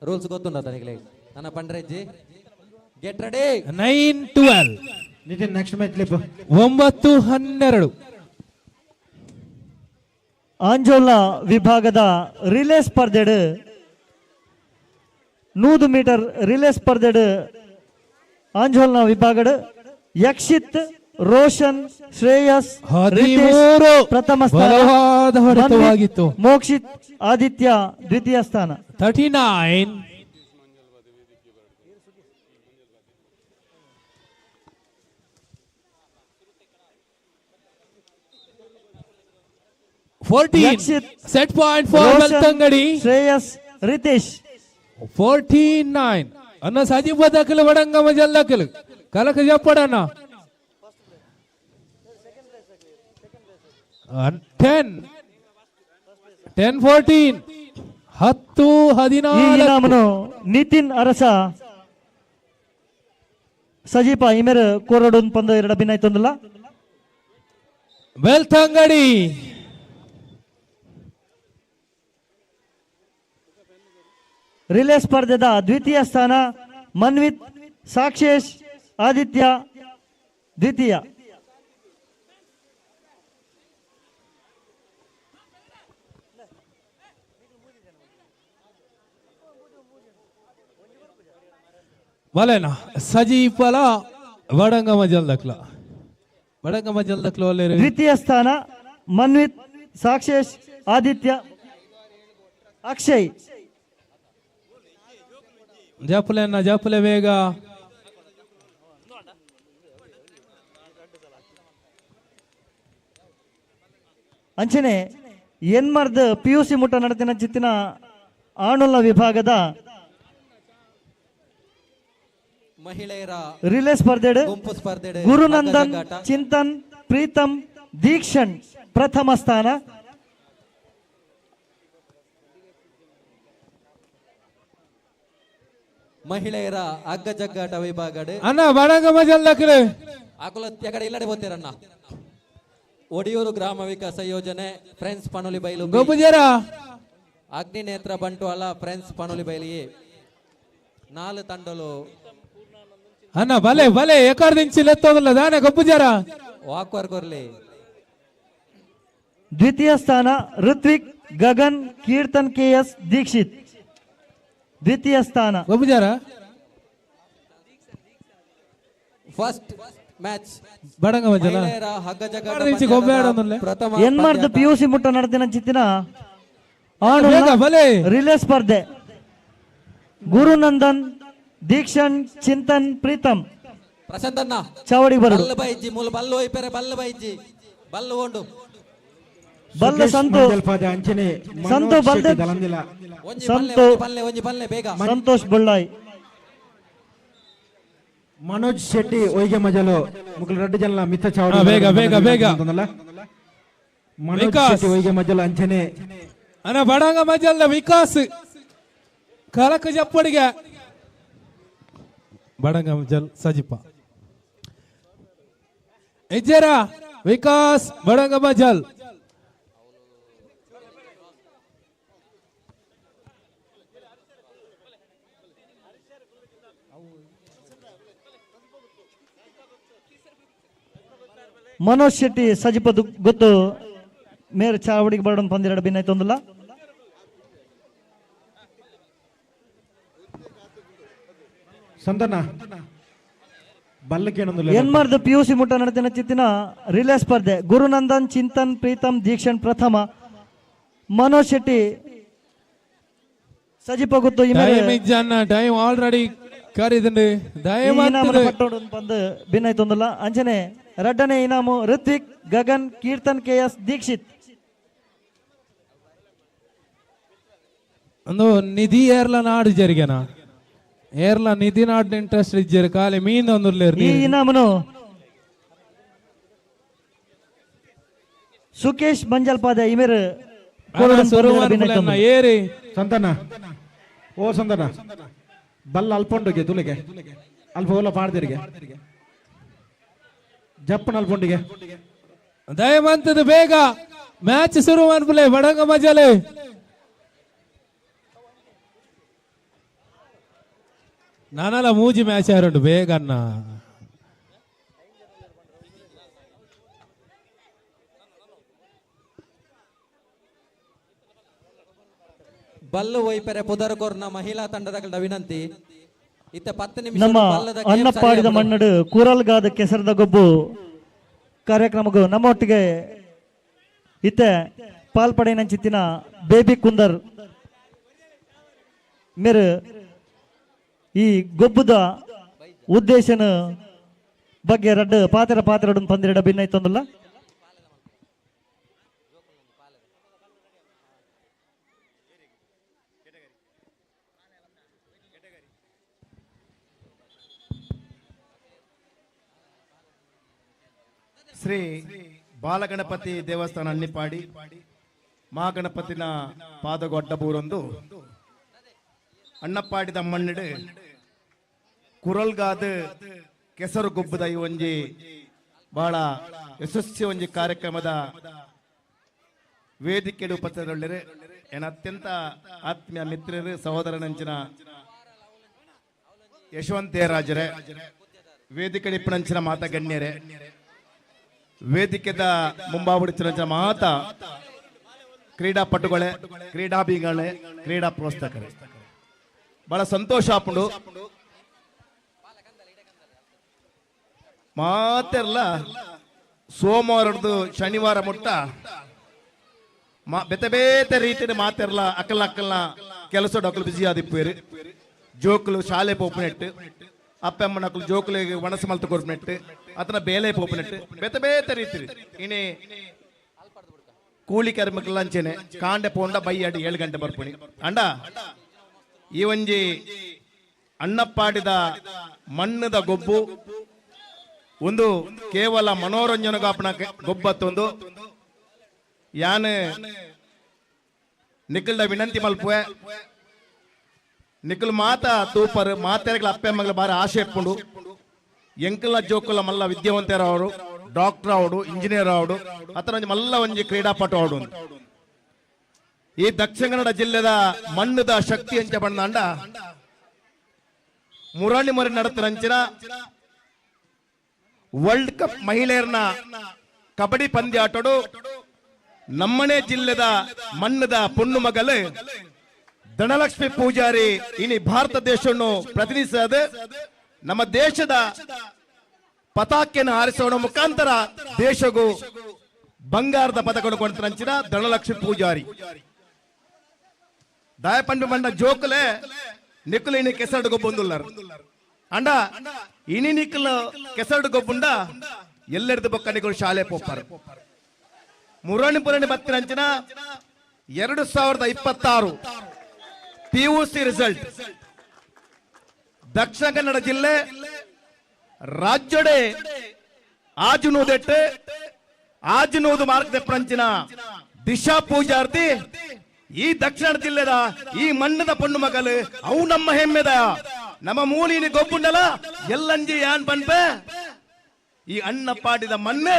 ರೂಲ್ಸ್ ಗೊತ್ತುಂಡ ತನಿಗೆ? ನನ್ನ ಪಂಡ್ರೆಜ್ಜಿ get ready 9-12. Nitin next match ಲಿಪ್. 9-12. ಆಂಜೋಲ ವಿಭಾಗದ ರಿಲೇ ಸ್ಪರ್ಧೆಡ್ 100 ಮೀಟರ್ ರಿಲೇ ಸ್ಪರ್ಧೆಡ್ ಆಂಜೋಲ್ನ ವಿಭಾಗಡ್ ಯಕ್ಷಿತ್, ರೋಷನ್, ಶ್ರೇಯಸ್, ರಿತೇಶ್ 13. ಪ್ರಥಮ ಸ್ಥಾನ, ಬಲವಾದ ಹೊಡೆತವಾಗಿತ್ತು. ಮನ್ವಿತ್, ಮೋಕ್ಷಿತ್, ಆದಿತ್ಯ ದ್ವಿತೀಯ ಸ್ಥಾನ. 39. 14. Yakshit, set point for Roshan, Belthangady. Shreyas, Ritesh. 14-9. ಅನ್ನ ಸಜೀವ ದಾಖಲು ವಡಂಗ ಮಜಲ್ ದಾಖಲು ಕಲಕ ಜಪ್ಪಡಣ್ಣ. 10 10-14. ಹತ್ತು ಈ ಹದಿನಾಲ್ಕು. ಇನಾಮನು ನಿತಿನ್ ಅರಸ ಸಜೀಪ ಇಮೆರ್ ಕೋರಡೊಂದು ಪಂದ ಎರಡು ಅಭಿನಯ. ಬೆಳ್ತಂಗಡಿ. ರಿಲೇ ಸ್ಪರ್ಧೆದ ದ್ವಿತೀಯ ಸ್ಥಾನ ಮನ್ವಿತ್, ಸಾಕ್ಷೇಶ್, ಆದಿತ್ಯ ದ್ವಿತೀಯ. ಬಲೇನ ಸಜೀಪಲ ವಡಂಗ ಮಜಲ್ ದಕ್ಲ ವಡಂಗ ಮಜಲ್ ದಕ್ಲ ಒಲ್ಲೇರು. ದ್ವಿತೀಯ ಸ್ಥಾನ ಮನ್ವಿತ್, ಸಾಕ್ಷೇಶ್, ಆದಿತ್ಯ, ಅಕ್ಷಯ್. ಜಪಲೆನ್ನ ಜಪಲೆ ಬೇಗ. ಅಂಚನೆ ಎನ್ಮರ್ದ್ ಪಿಯುಸಿ ಮುಟ್ಟ ನಡೆದಿನ ಚಿತ್ತಿನ ಆಣುಲ್ಲ ವಿಭಾಗದ ಮಹಿಳೆಯರ ರಿಲೇ ಸ್ಪರ್ಧೆಡ್ ಗುಂಪು ಸ್ಪರ್ಧೆಡ್ ಗುರುನಂದನ್, ಹಗ್ಗ ಜಗ್ಗಾಟ. ಚಿಂತನ್, ಪ್ರೀತಮ್, ದೀಕ್ಷಣ್ ಪ್ರಥಮ ಸ್ಥಾನ. ಮಹಿಳೆಯರ ಹಗ್ಗ ಜಗ್ಗಾಟ ವಿಭಾಗಡ್ ಅಣ್ಣ ಬಡಂಗ ಮಜಲ್ ದಕ್ಲೆ. ಆಕುಲ ಎಕಡೆ ಇಲ್ಲಡೆ ಬೋತೀರಣ್ಣ. ಒಡಿಯೂರು ಗ್ರಾಮ ವಿಕಾಸ ಯೋಜನೆ ಫ್ರೆಂಡ್ಸ್ ಪಣೋಲಿ ಬೈಲು ಬಿ. ಗೊಬ್ಬುಜರ. ಅಗ್ನಿನೇತ್ರ ಬಂಟ್ವಾಳ ಫ್ರೆಂಡ್ಸ್ ಪಣೋಲಿ ಬೈಲಿ ಎ. ನಾಲು ತಂಡಲು. ಅಣ್ಣ ಬಲೆ ಬಲೆ ಎಕಾರ್ದಿಂಚಿ ಲೆತ್ತೋದಲ್ಲ ದಾನೆ ಗೊಬ್ಬುಜರ. ವಾಕ್ವರ್ ಕೊರ್ಲಿ. ದ್ವಿತೀಯ ಸ್ಥಾನ ಋತ್ವಿಕ್, ಗಗನ್, ಕೀರ್ತನ್ ಕೆ ಎಸ್, ದೀಕ್ಷಿತ್ ದ್ವಿತೀಯ ಸ್ಥಾನ. ಗೊಬ್ಬುಜರ. ಫಸ್ಟ್ ಮ್ಯಾಚ್ ಬಡಂಗ ಮಜಲ. ಮಹಿಳೆಯರ ಹಗ್ಗ ಜಗ್ಗಾಟ ಎಕಾರ್ದಿಂಚಿ ಗೊಬ್ಬೆ ಆಡೋದಲ್ಲ. ಪ್ರಥಮ ಎನ್ಮರ್ದ್ ಪಂದ್ಯಾಟ. ಪಿಯುಸಿ ಮುಟ್ಟ ನಡೆದಿನ ಚಿತ್ತಿನ ಬೇಗ ಬಲೆ. ರಿಲೇ ಸ್ಪರ್ಧೆ ಗುರುನಂದನ್, ದೀಕ್ಷಣ್, ಚಿಂತನ್, ಪ್ರೀತಮ್ ಪ್ರಶಾಂತಣ್ಣ ಚಾವಡಿಗೆ ಬರಡು. ಬಲ್ಲು ಬೈಜ್ಜಿ ಮೂಲ ಬಲ್ಲು ಒಯ್ಪೆರೆ ಬಲ್ಲು ಬೈಜ್ಜಿ ಬಲ್ಲು ಓಂಡು. ಬಲ್ಲ ಸುಕೇಶ್ ಸಂತು. ಮಂಜಲ್ಪಾದೆ ಅಂಚನೆ ಸಂತು ಮನೋಜ್ ಬಲ್ದೆ. ಶೆಟ್ಟಿ ದಲಂದಿಲ. ಒಂಜಿ ಪಲ್ಲೆ, ಸಂತು. ಒಂಜಿ ಪಲ್ಲೆ, ಒಂಜಿ ಪಲ್ಲೆ ಬೇಗ. ಸಂತೋಷ್ ಬೊಳ್ಳಾಯ್. ಮನೋಜ್ ಶೆಟ್ಟಿ ಒಯ್ಗೆ ಮಜಲು ಮುಕುಲ್ ರಡ್ಡು ಜನ ಮಿತ್ತ ಚಾವಡಿ. ಹಾ, ಬೇಗ, ಬೇಗ, ಬೇಗ. ಮನೋಜ್ ವಿಕಾಸ್. ಶೆಟ್ಟಿ ಒಯ್ಗೆ ಮಜಲು ಅಂಚನೆ ಅಣ್ಣ ಬಡಂಗ ಮಜಲ್ದ ವಿಕಾಸ್ ಕಲಕ ಜಪ್ಪಡಿಗೆ ಬಡಂಗ ಮಜಲ್ ಸಜಿಪ ಇಜ್ಜರ ವಿಕಾಸ್ ಬಡಂಗ ಮಜಲ್. ಮನೋಜ್ ಶೆಟ್ಟಿ ಸಜಿಪ ಗೊತ್ತು ಮೇರೆ ಚಾವಡಿಗೆ ಬರಡೊಂದು ಪಂದಿರಡ ಭಿನ್ನ. ಸಂತಣ್ಣ ಬಲ್ಲಕ್ಕೇನೊಂದು. ಎನ್ಮರ್ದ್ ಪಿಯುಸಿ ಮುಟ್ಟ ನಡೆದಿನ ಚಿತ್ತಿನ ರಿಲೇ ಸ್ಪರ್ಧೆ ಗುರುನಂದನ್, ಚಿಂತನ್, ಪ್ರೀತಮ್, ದೀಕ್ಷಣ್ ಪ್ರಥಮ, ಮನೋಜ್ ಶೆಟ್ಟಿ ಸಜಿಪ ಗೊತ್ತು ಈ ಮೇರೆ ಟೈಮ್ ಇಜ್ಜಣ್ಣ ಟೈಮ್ ಆಲ್ರೆಡಿ ಕರಿದಂಡು. ಈ ಇನಾಮನ ದಯಮಾಡ್ತದೆ. ಪಟ್ಟೋಡು ಬಂದು ಭಿನ್ನ. ಅಂಚನೆ ರಡ್ಡನೆ ಇನಾಮು ಋತ್ವಿಕ್, ಗಗನ್, ಕೀರ್ತನ್ ಕೆ ಎಸ್, ದೀಕ್ಷಿತ್. ಒಂದು ನಿಧಿ ಏರ್ಲ ನಾಡು ಜರಿಗೆನ ಏರ್ಲ ನಿಧಿ ನಾಡ್ ಇಂಟ್ರೆಸ್ಟ್ ಇಜ್ಜರು ಖಾಲಿ ಮೀನ್ ಒಂದು. ಈ ಇನಾಮನು ಸುಕೇಶ್ ಮಂಜಲ್ಪಾದೆ ಇಮೇರು. ಏರಿ. ಸಂತಣ್ಣ ಓ ಸಂತಣ್ಣ ಬಲ್ಲ ಅಲ್ಪೊಂಡುಗೆ ತುಲಿಗೆ ಅಲ್ಪ ಓಲ ಪಾಡ್ದಿರಿಗೆ ಜಪ್ಪನ ಅಲ್ಪೊಂಡಿಗೆ. ದಯಮಂತದ ಬೇಗ ಮ್ಯಾಚ್ ಶುರು ಮಾಡ್ಬಿಲೆ ಬಡಂಗ ಮಜಲೆ. ನಾನಲ್ಲ ಮೂಜಿ ಮ್ಯಾಚ್ ಆರುಂಡು ಬೇಗ ಅನ್ನ. ಬಲ್ಲು ವೈಪರೆ ಪುದರ್ ಕೊರ್ನ ಮಹಿಳಾ ತಂಡದ ವಿನಂತಿ. ಇತ್ತ 10 ನಿಮಿಷ ನಮ್ಮ ಅನ್ನಪ್ಪಾಡಿದ ಮಣ್ಣಡು ಕೂರಲ್ಗಾದ ಕೆಸರದ ಗೊಬ್ಬು ಕಾರ್ಯಕ್ರಮಕ್ಕೂ ನಮ್ಮೊಟ್ಟಿಗೆ ಇತ್ತೆ ಪಾಲ್ಪಡೆನಂಚಿತ್ತಿನ ಬೇಬಿ ಕುಂದರ್ ಮೇರು ಈ ಗೊಬ್ಬುದ ಉದ್ದೇಶನ ಬಗ್ಗೆ ರಡ್ಡು ಪಾತ್ರ ಪಾತ್ರ ಪಂದಿರಡ ಭಿನ್ನ. ಶ್ರೀ ಬಾಲಗಣಪತಿ ದೇವಸ್ಥಾನ ಅನ್ನಿಪಾಡಿ ಮಹಾಗಣಪತಿನ ಪಾದಗೊಡ್ಡಬೂರೊಂದು ಅಣ್ಣಪ್ಪಾಡಿದ ಮಣ್ಣಿಡು ಕುರಲ್ಗಾದ ಕೆಸರು ಗೊಬ್ಬದ ಈ ಒಂಜಿ ಬಹಳ ಯಶಸ್ವಿ ಒಂಜಿ ಕಾರ್ಯಕ್ರಮದ ವೇದಿಕೆ ಉಪಸ್ಥಿತರುಳ್ಳರು ಏನ ಅತ್ಯಂತ ಆತ್ಮೀಯ ಮಿತ್ರರು ಸಹೋದರನಂಚಿನ ಯಶವಂತೇರಾಜರೇ, ವೇದಿಕೆ ಇಪ್ಪನಂಚಿನ ಮಾತಾ ಗಣ್ಯರೇ, ವೇದಿಕೆದ ಮುಂಬಾವುಡಿಚಿನ ಮಾತಾ ಕ್ರೀಡಾಪಟುಗಳೇ, ಕ್ರೀಡಾಭಿಗಳೇ, ಕ್ರೀಡಾ ಪ್ರೋತ್ಸಾಹಕರೇ, ಬಹಳ ಸಂತೋಷ ಆಪುಂಡು. ಮಾತೆಲ್ಲ ಸೋಮವಾರದ್ದು ಶನಿವಾರ ಮುಟ್ಟ ಬೇತೆ ಬೇತೆ ರೀತಿಯ ಮಾತೆರ್ಲ ಅಕ್ಕಲ ಅಕ್ಕಲ್ನ ಕೆಲಸ ಡಾಕ್ಲು ಬಿಸಿ ಆದಿಪ್ಪೇರು. ಜೋಕುಲು ಶಾಲೆ ಪೋಪುನೆಟ್ಟು, ಅಪ್ಪಮ್ಮನಕ್ಕಲು ಜೋಕುಲಿಗೆ ಒಣಸು ಮಲ್ತು ಕೊರ್ಪುನೆಟ್ಟು, ಅತನ ಬೇಲೆ ಪೋಪುನೆಟ್ಟು, ಬೇತೆ ಬೇತೆ ರೀತಿ ಇನಿ ಕೂಲಿ ಕರ್ಮಕ್ಲ ಅಂಚೆನೆ ಕಾಂಡೆ ಪೋಂಡ ಬೈಯಾಡಿ 7 ಗಂಟೆ ಬರ್ಪುಣಿ. ಅಂಡ ಈ ಒಂಜಿ ಅಣ್ಣಪ್ಪಾಡಿದ ಮಣ್ಣದ ಗೊಬ್ಬು ಒಂದು ಕೇವಲ ಮನೋರಂಜನೆಗಾಪನ ಗೊಬ್ಬತ್ತೊಂದು. ಯಾನ್ ನಿಖಲ್ದ ವಿನಂತಿ ಮಲ್ಪುವೆ, ನಿಖಲ್ ಮಾತ ತೂಪರ್ ಮಾತೆರಗಳ ಅಪ್ಪೆ ಮಗಳ ಬಾರಿ ಆಶೆ ಎಪ್ಪುಂಡು. ಎಂಕಲ ಜೋಕುಲ ಮಲ್ಲ ವಿದ್ಯಾವಂತರ ಅವರು, ಡಾಕ್ಟರ್ ಅವಡು, ಇಂಜಿನಿಯರ್ ಅವಡು, ಅತನ ಒಂಜಿ ಮಲ್ಲ ಒಂಜಿ ಕ್ರೀಡಾಪಟು ಅವಡು. ಈ ದಕ್ಷಿಣ ಕನ್ನಡ ಜಿಲ್ಲೆದ ಮಣ್ಣದ ಶಕ್ತಿ ಅಂಚ ಬಣ್ಣಾಂಡ ಮುರಳಿ ಮುರಿ ನಡತರಂಚಿನ ವರ್ಲ್ಡ್ ಕಪ್ ಮಹಿಳೆಯರನ್ನ ಕಬಡ್ಡಿ ಪಂದ್ಯಾಟೋಡು ನಮ್ಮನೆ ಜಿಲ್ಲೆದ ಮಣ್ಣದ ಪೊಣ್ಣು ಮಗಲು ಧನಲಕ್ಷ್ಮಿ ಪೂಜಾರಿ ಇನಿ ಭಾರತ ದೇಶವನ್ನು ಪ್ರತಿನಿಧಿಸದೆ ನಮ್ಮ ದೇಶದ ಪತಾಕೆಯನ್ನು ಹಾರಿಸೋಣ ಮುಖಾಂತರ ದೇಶಗೂ ಬಂಗಾರದ ಪದಕ ಕೊಡ್ತಾರಂಚಿನ ಧನಲಕ್ಷ್ಮಿ ಪೂಜಾರಿ. ದಾಯಪಂಡು ಮಂಡ ಜೋಕುಲೆ ನಿಕ್ಕುಲು ಇನಿ ಕೆಸರಡು ಗೊಬ್ಬೊಂದುಲ್ಲಾರು. ಅಂಡ ಇನಿ ನಿಕ್ಕಲು ಕೆಸರಡು ಗೊಬ್ಬುಂಡ ಎಲ್ಲೆರ್ದು ಬೊಕ್ಕ ನಿಕುಲು ಶಾಲೆ ಪೋಪಾರು. ಮುರಣಿ ಪುರಣಿ ಬತ್ತಿನಂಚಿನ 2026 PUC result Dakshina Kannada ಜಿಲ್ಲೆ ರಾಜ್ಯಡೆ ಆಜುನೂದೆಟ್ಟು ಆಜುನೂದು ಮಾರ್ಕ್ ದೆಪ್ಪಂಚಿನ ದಿಶಾ ಪೂಜಾರ್ತಿ ಈ ದಕ್ಷಿಣ ಜಿಲ್ಲೆದ ಈ ಮಣ್ಣದ ಪೊಣ್ಣು ಮಗಲು ಅವು ನಮ್ಮ ಹೆಮ್ಮೆದ ನಮ್ಮ ಮೂಲಿನ ಗೊಬ್ಬುಂಡಲ ಎಲ್ಲಂಜಿ ಯಾನ್ ಪನ್ಪೆ ಈ ಅಣ್ಣ ಪಾಡಿದ ಮಣ್ಣು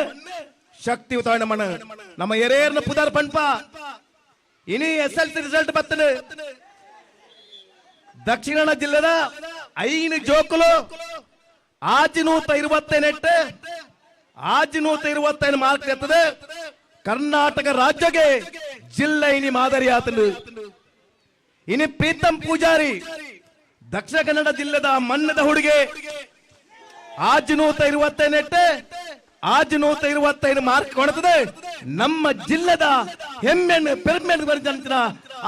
ಶಕ್ತಿ ಉತಾಣ ಮಣ್ಣು ನಮ್ಮ ಎರೇರ್ನ ಪುದಾರ್ ಪನ್ಪ. ಇನಿ SLC result ಬರ್ತದೆ. ದಕ್ಷಿಣ ಜಿಲ್ಲೆದ 5 ಜೋಕುಲು 628 625 ಮಾರ್ಕ್ ಎತ್ತದೆ ಕರ್ನಾಟಕ ರಾಜ್ಯಕ್ಕೆ ಜಿಲ್ಲೆ ಇನಿ ಮಾದರಿ ಆತನು. ಇನಿ ಪ್ರೀತಂ ಪೂಜಾರಿ ದಕ್ಷಿಣ ಕನ್ನಡ ಜಿಲ್ಲೆದ ಮಣ್ಣದ ಹುಡುಗೆ 628 625 ಮಾರ್ಕ್ ಕೊಡುತ್ತದೆ ನಮ್ಮ ಜಿಲ್ಲೆದ ಹೆಮ್ಮೆಣ್ಣು ಪೆರ್ಮೆಣ್ಣು ಬರೆದಂತ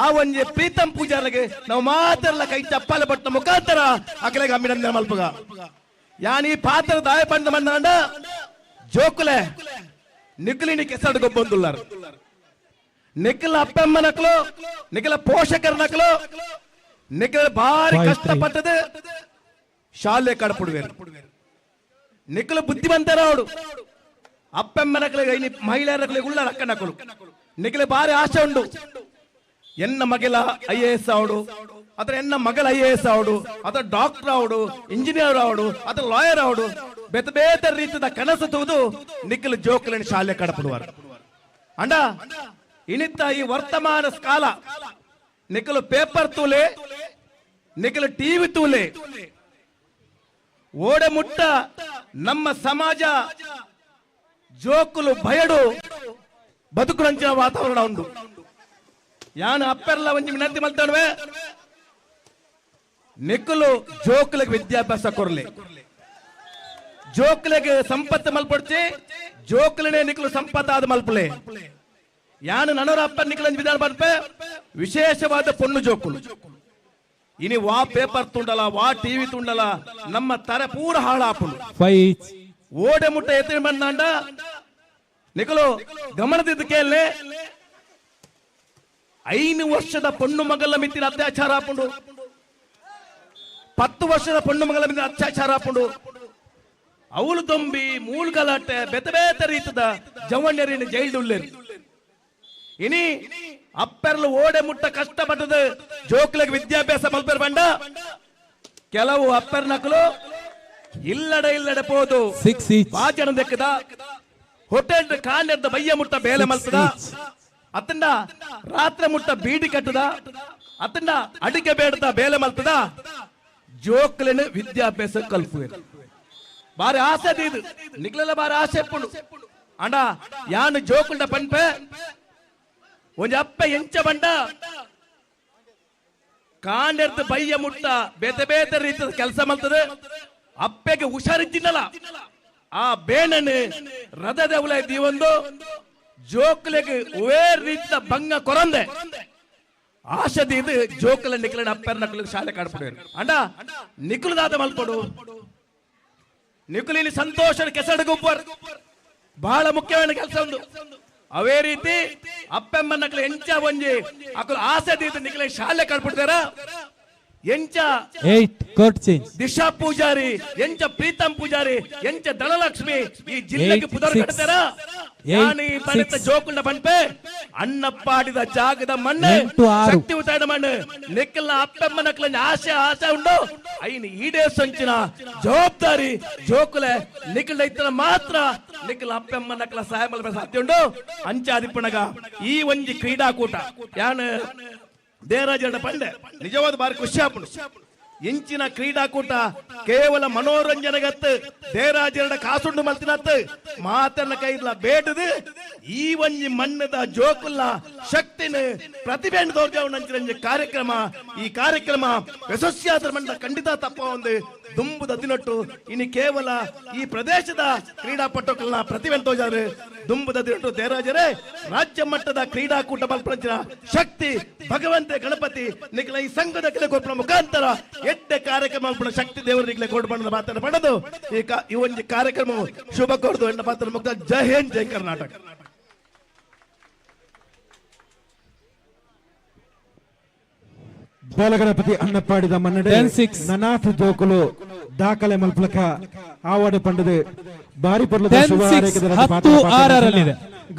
ಆ ಒಂಜಿ ಪ್ರೀತಂ ಪೂಜಾರಿಗೆ ನಾವು ಮಾತೆಲ್ಲ ಕೈ ಚಪ್ಪಾಲೆ ಪಟ್ಟ ಮುಖಾಂತರ ಅಕಲೆಗೆ ಅಭಿನಂದನೆ ಮಲ್ಪುಗ. ಯಾನಿ ಪಾತ್ರ ದಾಯ ಪಂಡ ಮಣ್ಣಾಂಡ ಜೋಕುಲೆ ನಿಖಲಿನಿ ಕೆಸರಡು ಗೊಬ್ಬೊಂದುಲ್ಲಾರು. ನಿಖಲ ಅಪ್ಪಮ್ಮ ನಕಲು, ನಿಖಲ ಪೋಷಕರ ನಕಲು, ನಿಖಲ ಭಾರಿ ಕಷ್ಟಪಟ್ಟது ಶಾಲೆ ಕಡಪುಡುವೇರು. ನಿಖಲ ಬುದ್ಧಿವಂತರವಡು ಅಪ್ಪಮ್ಮ ನಕಲು ಮಹಿಳೆಯರ ನಕಲು ಉಳ್ಳ ಅಕ್ಕ ನಕಲು ನಿಖಲ ಭಾರಿ ಆಶೆ ಉಂಡು. ಎನ್ನ ಮಗಲ IAS ಅವಡು, ಅಥವಾ ಎನ್ನ ಮಗಳ IAS ಅವಡು, ಅಥವಾ ಡಾಕ್ಟರ್ ಅವಡು, ಇಂಜಿನಿಯರ್ ಅವಡು, ಅಥವಾ ಲಾಯರ್ ಅವಡು, ಬೇತೆ ಬೇತೆ ರೀತಿಯ ಕನಸು ತೂದು ನಿಖಲ್ ಜೋಕುలను ಶಾಲೆ ಕಡಪಡುವರು. ಅಂಡ ಇನಿತ್ತ ಈ ವರ್ತಮಾನ ಕಾಲ ನಿಖಲು ಪೇಪರ್ ತೂಲೆ, ನಿಖಲು ಟಿವಿ ತೂಲೆ, ಓಡೆ ಮುಟ್ಟ ನಮ್ಮ ಸಮಾಜ ಜೋಕುಲು ಭಯಡು ಬದುಕುನಂಚಿನ ವಾತಾವರಣ ಉಂಡು. ಯಾನು ಅಪ್ಪೆರ್ಲ ಒಂಜಿ ವಿನಂತಿ ಮಲ್ತಣವೆ, ನಿಕ್ಕುಲು ಜೋಕುಲೆಗ್ ವಿದ್ಯಾಭ್ಯಾಸ ಕೊರ್ಲೆ, ಜೋಕುಲೆಗ್ ಸಂಪತ್ತು ಮಲ್ಪೊಡ್ಚಿ, ಜೋಕುಲನೆ ನಿಕ್ಕುಲು ಸಂಪತ್ತಾದ ಮಲ್ಪುಲೆ. ಯಾನು ನನೋರ ಅಪ್ಪ ನಿಕ್ಕಲಂಜಿ ವಿಧಾನ ಬರ್ಪೆ, ವಿಶೇಷವಾದ ಪೊಣ್ಣು ಜೋಕುಲು ಇನಿ ವಾ ಪೇಪರ್ ತುಂಡಲ ವಾ ಟಿವಿ ತುಂಡಲ ನಮ್ಮ ತರೆ ಪೂರ ಹಾಳಾಪುಂಡು. ಓಡೆ ಮುಟ್ಟ ಎತ್ತಿನ ಬಂದಾಂಡ ನಿಕಲು ಗಮನದಿದ್ದ ಕೇಳಲೆ, 5 ವರ್ಷದ ಪೊಣ್ಣು ಮಗಲ ಮಿತ್ತಿನ ಅತ್ಯಾಚಾರ ಆಪುಂಡು, 10 ವರ್ಷದ ಪೊಣ್ಣು ಮಗಲ ಮಿತ್ತಿನ ಅತ್ಯಾಚಾರ ಆಪುಂಡು. ಅವಳು ದೊಂಬಿ ಮೂಳ್ಗಲಾಟೆ ಬೇತೆ ಬೇತೆ ರೀತಿದ ಜವಣ್ಯರಿನ ಜೈಲ್ಡುಲ್ಲೇರು. ಇನಿ ಅಪ್ಪೆರ್ಲು ಓಡೆ ಮುಟ್ಟ ಕಷ್ಟಪಟ್ಟದ ಜೋಕ್ಲೆಗ್ ವಿದ್ಯಾಭ್ಯಾಸ ಮಲ್ಪೆರ್ ಬಂಡ ಕೆಲವು ಅಪ್ಪೆರ್ ನಕಲು ಇಲ್ಲಡೆ ಇಲ್ಲಡೆ ಪೋದು ಬಾಜನ ದೆಕ್ಕದ ಹೋಟೆಲ್ ಕಾಂಡೆದ್ದ ಬಯ್ಯ ಮುಟ್ಟ ಬೇಲೆ ಮಲ್ತದ, ಅತ್ತಂಡ ರಾತ್ರಿ ಮುಟ್ಟ ಬೀಡಿ ಕಟ್ಟದ, ಅತ್ತಂಡ ಅಡಿಕೆ ಬೇಡದ ಬೇಲೆ ಮಲ್ತದ ಜೋಕ್ಲೆನ ವಿದ್ಯಾಭ್ಯಾಸ ಕಲ್ಪುವೆ. ಬಾರಿ ಆಸೆ ಇದು ನಿಕ್ಲೆಲ್ಲ ಬಾರಿ ಆಸೆ ಪುಂಡು. ಅಂಡ ಯಾನು ಜೋಕುಲ್ಡ ಪನ್ಪೆ ಒಂಜಿ ಅಪ್ಪೆ ಎಂಚ ಬಂಡ ಕಾಂಡೆರ್ದು ಬಯ್ಯ ಮುಟ್ಟ ಬೇತೆ ಬೇತೆ ರೀತಿಯ ಕೆಲಸ ಮಲ್ತದೆ, ಅಪ್ಪೆಗೆ ಹುಷಾರಿದ್ದಿನ್ನಲ್ಲ ಆ ಬೇಣನೆ ರಥದ ದೀವೊಂದು ಜೋಕ್ಲೆಗ್ ಒವೇ ರೀತಿಯ ಭಂಗ ಕೊರಂದೆ ಆಶದಿ ಇದು ಜೋಕುಲ ನಿಕ್ಲನ ಅಪ್ಪೆರ್ ನಕಲು ಶಾಲೆ ಕಾಡ್ಪಡು. ಅಂಡ ನಿಕುಲದಾದ ಮಲ್ಪಡು, ನಿಕುಲಿನ ಸಂತೋಷ ಕೆಸಡು ಗುಬ್ಬರ್ ಬಹಳ ಮುಖ್ಯವಾದ ಕೆಲಸ ಒಂದು. ಅವೇ ರೀತಿ ಅಪ್ಪೆಮ್ಮ ನಕಲು ಎಂಚ ಒಂಜಿ ಅಕಲು ಆಸೆ ದೀದ ನಿಕಲೆ ಶಾಲೆ ಕಾಡ್ಬಿಡ್ತಾರ. ಎಂಚ ದಿಶಾ ಪೂಜಾರಿ, ಎಂಚ ಪ್ರೀತಂ ಪೂಜಾರಿ, ಎಂಚ ಧನಲಕ್ಷ್ಮಿ ಈ ಜಿಲ್ಲೆಗೆ ಪುದರ್ ಕಟ್ತಾರ. ಯಾನಿ ಬಣಿತ ಜೋಕುಂಡ ಪನ್ಪೆ ಅಣ್ಣಪ್ಪಾಡಿದ ಜಾಗದ ಮಣ್ಣು ಶಕ್ತಿ ಉತ್ತಾಯದ ಮಣ್ಣು ನಿಕ್ಕಲ್ನ ಅಪ್ಪೆಮ್ಮ ನಕಲ ಆಸೆ ಆಸೆ ಉಂಡು. ಐನ್ ಈಡೇರ್ಸಂಚಿನ ಜವಾಬ್ದಾರಿ ಜೋಕುಲೆ ನಿಖಲ ಇತ್ತನ ಮಾತ್ರ ನಿಖಲ ಅಪ್ಪೆಮ್ಮ ನಕಲ ಸಹಾಯ ಮಲ್ಪೆ ಸಾಧ್ಯ ಉಂಡು. ಅಂಚಾದಿಪ್ಪಣಗ ಈ ಒಂಜಿ ಕ್ರೀಡಾಕೂಟ ಯಾನ್ ದೇವರಾಜರ ಪಂಡೆ ನಿಜವಾದ ಬಾರಿ ಖುಷಿ ಆಪುಂಡು. ಇಂಚಿನ ಕ್ರೀಡಾಕೂಟ ಕೇವಲ ಮನೋರಂಜನೆಗತ್ತು ದೇವರಾಜರ ಕಾಸುಂಡು ಮಲ್ತಿನತ್ತು ಮಾತನ್ನ ಕೈಲ ಬೇಟದು ಈ ಒಂಜಿ ಮಣ್ಣದ ಜೋಕುಲ್ಲ ಶಕ್ತಿನ ಪ್ರತಿಭೆಯನ್ನು ತೋರ್ಜಾವಣ ಕಾರ್ಯಕ್ರಮ. ಈ ಕಾರ್ಯಕ್ರಮ ಯಶಸ್ವಿಯಾದ ಮಂಡ ಖಂಡಿತ ತಪ್ಪ ಒಂದು ದುಂಬುದ ದಿನಟ್ಟು ಇನ್ನು ಕೇವಲ ಈ ಪ್ರದೇಶದ ಕ್ರೀಡಾಪಟುಗಳನ್ನ ಪ್ರತಿಭೆ ತೋಜಾರು ದುಂಬುದ ದಿನಟ್ಟು ದೇವರಾಜರೇ ರಾಜ್ಯ ಮಟ್ಟದ ಕ್ರೀಡಾಕೂಟ ಮಲ್ಪಂಚಿನ ಶಕ್ತಿ ಭಗವಂತ ಗಣಪತಿ ನಿಖಲ ಈ ಸಂಘದ ಕೆಲ ಕೊಪ್ಪಳ ಮುಖಾಂತರ ಎಡ್ಡೆ ಕಾರ್ಯಕ್ರಮ ಶಕ್ತಿ ದೇವರು ನಿಖಲ ಕೊಡು ಬಣ್ಣದ ಮಾತನ್ನು ಪಡೆದು ಈ ಒಂದು ಕಾರ್ಯಕ್ರಮ ಶುಭ ಕೋರ್ದು ಎನ್ನ ಮಾತನ್ನು ಮುಗ್ದ. ಜೈ ಹಿಂದ್, ಜೈ ಕರ್ನಾಟಕ. ಬಾಲಗಣಪತಿ ಅಣ್ಣಪ್ಪಾಡಿದ ಮನ್ನಡೆ ನನಾಥ ಜೋಕುಲು ದಾಖಲೆ ಮಲ್ಪಲಕ ಆವಾಡು ಪಂಡದು ಬಾರಿ ಪೊರ್ಲುದ ಶುಭ ಹಾರೈಕೆದ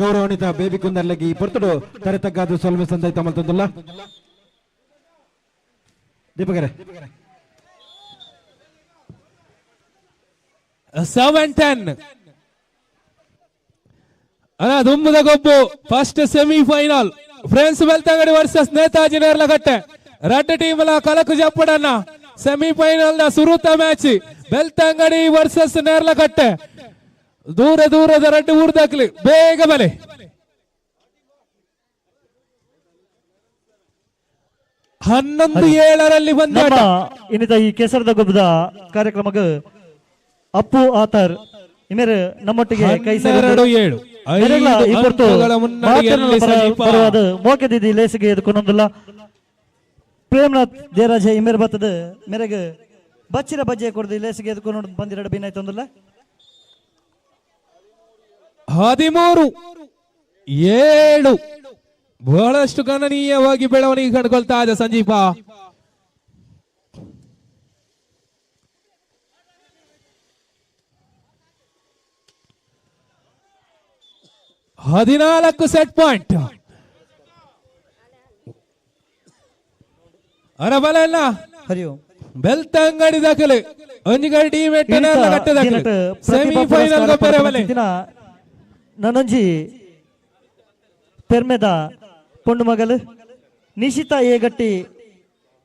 ಗೌರವಾನ್ವಿತ ಬೇಬಿ ಕುಂದರ್ಲಗಿ ಈ ಪೊರ್ತುಡು ತರೆತಗ್ಗಾದ ಸೊಲ್ಮೆ ಸಂದೈತ ಮಲ್ತೊಂದುಲ್ಲ. ದೀಪಕರೇ 7-10 ಅಣ್ಣ ದುಂಬುದ ಗೊಬ್ಬು first semifinal friends Belthangady versus Netaji Nerlakatte. ರಡ್ಡ ಟೀಮ್ ಲ ಕಲಕು ಜಪ್ಪಡನ್ನ ಸೆಮಿಫೈನಲ್ ನ ಸುರುತ ಮ್ಯಾಚ್ ಬೆಳ್ತಂಗಡಿ ವರ್ಸಸ್ ನೇರ್ಲಕಟ್ಟೆ. ದೂರ ದೂರದ ರಡ್ಡು ಊರ್ದಾಕ್ಲಿ ಬೇಗ ಬಲೆ. 11-7 ಬಂದ ಇನ್ನಿತ ಈ ಕೇಸರದ ಗೊಬ್ಬದ ಕಾರ್ಯಕ್ರಮಕ್ಕೆ ಅಪ್ಪು ಆತರ್ ಇಮೇರು ನಮ್ಮೊಟ್ಟಿಗೆ ಕೈ 2-7 ಪರವಾದ ಮೋಕೆ ದಿದಿ ಲೇಸಿಗೆ ಎದುಕೊಂಡೊಂದಿಲ್ಲ. ಪ್ರೇಮನಾಥ್ ದೇವರಾಜ ಇಮೇರ್ ಬತ್ತದ ಮೇರೆಗೆ ಬಚ್ಚಿರ ಬಜ್ಜೆ ಕೊಡ್ದು ಲೇಸಿಗೆ ಎದುಕೊಂಡು ಬಂದಿರಡು ಬಿನ್ನಾಯ್ತೊಂದಿಲ್ಲ. 13-7 ಬಹಳಷ್ಟು ಗಣನೀಯವಾಗಿ ಬೆಳವಣಿಗೆ ಕಂಡುಕೊಳ್ತಾ ಇದೆ ಸಂಜೀಪ. 14 ಸೆಟ್ ಪಾಯಿಂಟ್. ಅರಬಲ ಬೆಳ್ತಂಗಡಿ ದಾಖಲೆ ಒಂಜಿಗಡಿ ಟೀಮ್ ಸೆಮಿಫೈನಲ್ ಬಲೆ. ನನೊಂಜಿ ಪೆರ್ಮೆದ ಪೊಣ್ಣು ಮಗಲು Nishita A Gatti,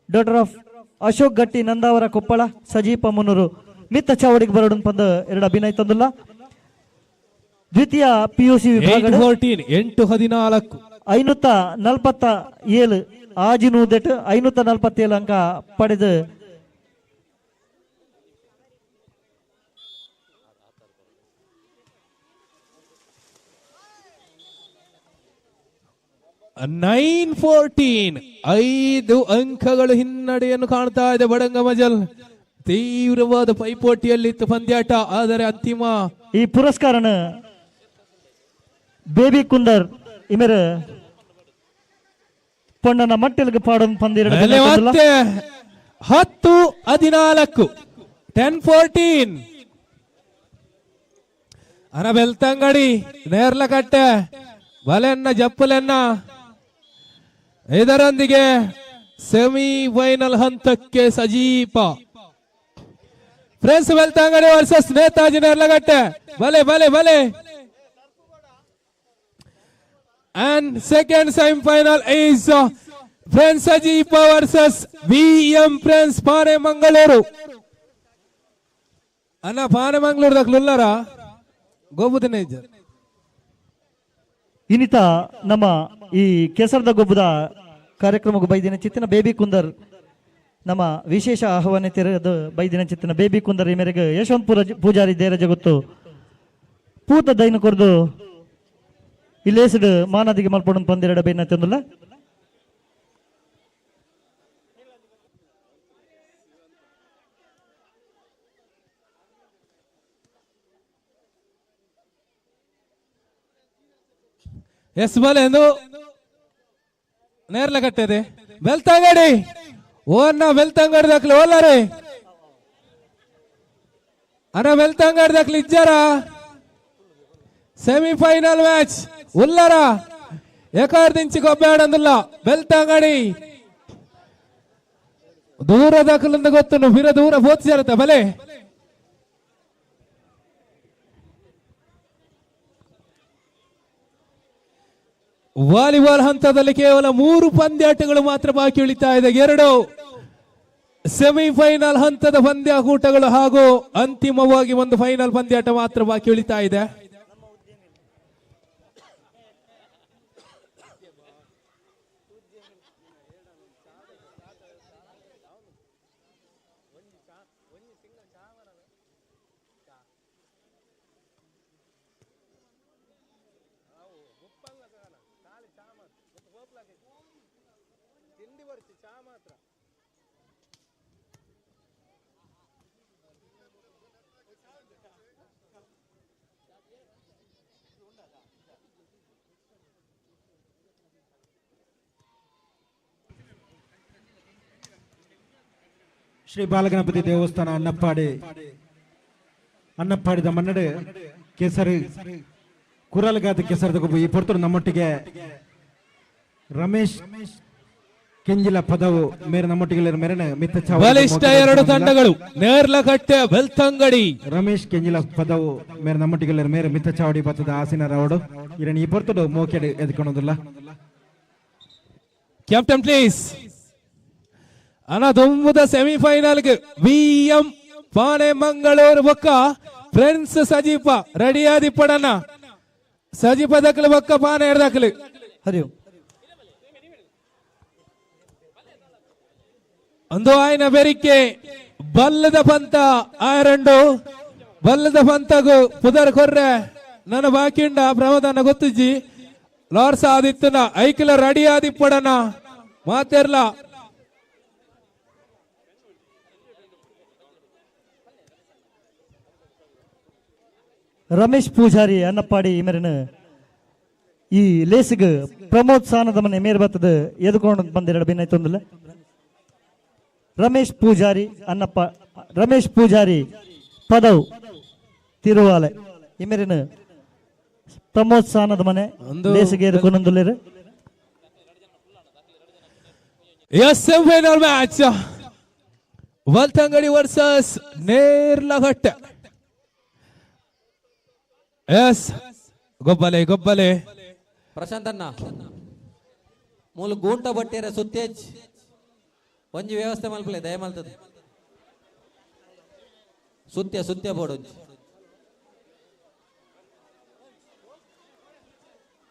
daughter of Ashok Gatti, Nandavara, Koppal, Sajeepa Munnur. ಮಿತ್ತ ಚಾವಡಿಗೆ ಬರೋಡು ಪಂದ್ ಎರಡು ಅಭಿನಯ ತಂದುಲ್ಲ. ದ್ವಿತೀಯ ಪಿಯುಸಿ ವಿಭಾಗ 8-14 8-14 547 ಆಜಿನೂದೆಟ್ 547 ಅಂಕ ಪಡೆದು ನೈನ್ 14 5 ಅಂಕಗಳು ಹಿನ್ನಡೆಯನ್ನು ಕಾಣ್ತಾ ಇದೆ ಬಡಂಗ ಮಜಲ್. ತೀವ್ರವಾದ ಪೈಪೋಟಿಯಲ್ಲಿತ್ತು ಪಂದ್ಯಾಟ, ಆದರೆ ಅಂತಿಮ ಈ ಪುರಸ್ಕಾರನ ಬೇಬಿ ಕುಂದರ್ ಇಮೇರ ಪೊಣ್ಣನ ಮಟ್ಟೆಲ್ಗೆ ಪಾಡೊಂದು ಪಂದ್ಯ ಮತ್ತೆ 10-14 10-14. ಅನ ಬೆಲ್ತಂಗಡಿ ನೇರ್ಲಕಟ್ಟೆ ಬಲೆನ್ನ ಜಪ್ಪಲೆನ್ನ ಇದರೊಂದಿಗೆ ಸೆಮಿಫೈನಲ್ ಹಂತಕ್ಕೆ ಸಜೀಪ. Friends Belthangady versus Netaji Nerlakatte. ಬಲೆ ಬಲೆ ಬಲೆ. And second semi-final is Friends Sajipa versus VM Friends Pane Mangaluru. Anna Pane Mangaluru daklullara ಗೋಬುದಿನ ಇನ್ನಿತ ನಮ್ಮ ಈ ಕೇಸರದ ಗೊಬ್ಬದ ಕಾರ್ಯಕ್ರಮಕ್ಕೆ ಬೈದಿನ ಚಿತ್ತಿನ ಬೇಬಿ ಕುಂದರ್ ನಮ್ಮ ವಿಶೇಷ ಆಹ್ವಾನ ತೆರೆದು ಬೈದಿನ ಚಿತ್ತಿನ ಬೇಬಿ ಕುಂದರ್ ಈ ಮೇರೆಗೆ ಯಶವಂತಪುರ ಪೂಜಾರಿ ದೇರ ಜಗತ್ತು ಪೂತ ದೈನ ಕೊರ್ದು ಇಲ್ಲೇಸಿಡು ಮಾನದಿಗೆ ಮಲ್ಪೊಡನ್ ಪಂದಿರಡ ಬೇನ ತಂದುಲ್ಲ. ಎಸ್ ಬಲೆ ಎಂದು ನೇರ್ಲ ಕಟ್ಟದೆ ಬೆಲ್ತಂಗಡಿ ಓನ್ನ ಬೆಲ್ತಂಗಡಿ ದಾಖಲೆ ಓಲಾರೆ ಅನ ಬೆಲ್ತಂಗಡಿ ದಾಖಲೆ ಇಜ್ಜಾರ ಸೆಮಿಫೈನಲ್ ಮ್ಯಾಚ್ ಉಲ್ಲರ ಎಕಾರ್ದಿಂಚಿ ಗೊಬ್ಬೇಡಂದುಲ್ಲ ಬೆಲ್ತಂಗಡಿ ದೂರ ದಾಖಲಿಂದ ಗೊತ್ತು ಬಿರ ದೂರ ಬೋತ್ಸಿರತ್ತ ಬಲೆ. ವಾಲಿಬಾಲ್ ಹಂತದಲ್ಲಿ ಕೇವಲ 3 ಪಂದ್ಯಾಟಗಳು ಮಾತ್ರ ಬಾಕಿ ಉಳಿತಾ ಇದೆ. 2 ಸೆಮಿಫೈನಲ್ ಹಂತದ ಪಂದ್ಯಾಕೂಟಗಳು ಹಾಗೂ ಅಂತಿಮವಾಗಿ ಒಂದು ಫೈನಲ್ ಪಂದ್ಯಾಟ ಮಾತ್ರ ಬಾಕಿ ಉಳಿತಾ ಇದೆ. ಶ್ರೀ ಬಾಲಗಣಪತಿ ದೇವಸ್ಥಾನ ಅನ್ನಪ್ಪಾಡಿ ಅನ್ನಪ್ಪಾಡಿದ ಮನ್ನಡು ಕೇಸರಿ ಕುರಲ್ಗಾದ ಕೆಸರದ ಗೊಬ್ಬು ಈ ಪೊರ್ತರು ನಮ್ಮೊಟ್ಟಿಗೆ ರಮೇಶ್ ಕೆಂಜಿಲ ಪದವು ಮೇರೆ ನಮ್ಮೊಟ್ಟಿಗೆ ಮೇರೆನ ಮಿತ್ತ ಬಲಿಷ್ಠ 2 ತಂಡಗಳು ನೇರ್ಲಕಟ್ಟೆ ಬೆಲ್ತಂಗಡಿ. ರಮೇಶ್ ಕೆಂಜಿಲ ಪದವು ಮೇರೆ ನಮ್ಮೊಟ್ಟಿಗೆ ಮೇರೆ ಮಿತ್ತ ಚಾವಡಿ ಬತ್ತದ ಆಸಿನ ರಾವಡು ಇರಣ ಈ ಪೊರ್ತಡು ಮೋಕೆಡ್ ಎದ್ಕೊಳೋದಿಲ್ಲ. Captain please. ಅನದೊಂಬುದ ಸೆಮಿಫೈನಲ್ಗೆ ವಿಎಂ ಪಾಣೆ ಮಂಗಳೂರು ಬೊಕ್ಕ ಫ್ರೆಂಡ್ಸ್ ಸಜೀಪ ರೆಡಿಯಾದಿ ಪಡನ ಸಜೀಪ ದಕ್ಕಲು ಬೊಕ್ಕ ಪಾನೆ ಎಡ್ದಕ್ಕಲು. ಹರಿ ಒಂದು ಆಯ್ನ ಬೆರಿಕೆ ಬಲ್ಲದ ಪಂತ ಆಯರಂಡು ಬಲ್ಲದ ಪಂತಗು ಪುದರ್ ಕೊರ್ರೆ ನನ್ನ ಬಾಕಿಂಡ ಪ್ರಮೋದನ ಗೊತ್ತಿಜ್ಜಿ ಲಾರ್ಸ ಆದಿತ್ತನ ಐಕಿಲ ರೆಡಿ ಆದಿಪ್ಪಡನ ಮಾತಿರ್ಲ. ರಮೇಶ್ ಪೂಜಾರಿ ಅನ್ನಪ್ಪಾಡಿ ಮೇರಿನ ಈ ಲೇಸಿಗೆ ಪ್ರಮೋದ್ ಸಾನದ ಮನೆ ಮೇರ್ ಬರ್ತದೆ ಎದುಕೊಂಡು ಬಂದೆರಡು ಭಿನ್ನ ರಮೇಶ್ ಪೂಜಾರಿ ಅನ್ನಪ್ಪ ರಮೇಶ್ ಪೂಜಾರಿ ಪದವ್ ತಿರುವಾಲೆ ಇಮೇರಿನ ಪ್ರಮೋದ್ ಸಾನದ ಮನೆ ಲೇಸಿಗೆ ಎದುಕೊಂಡೊಂದುಲ್ಲೇರು. Yes, final match Belthangady versus Nerlakatte. Yes ಗೊಬ್ಬಲೆ ಗೊಬ್ಬಲೆ ಪ್ರಶಾಂತಣ್ಣ ಮೂಲು ಗೂಂಟ ಬಟ್ಟೆರ ಸುತ್ತೇಜ್ ಒಂಜಿ ವ್ಯವಸ್ಥೆ ಮಲ್ಪಲೆ ದಯಮಲ್ತದೆ. ಸುತ್ಯ ಸುತ್ಯ ಬೋಡು.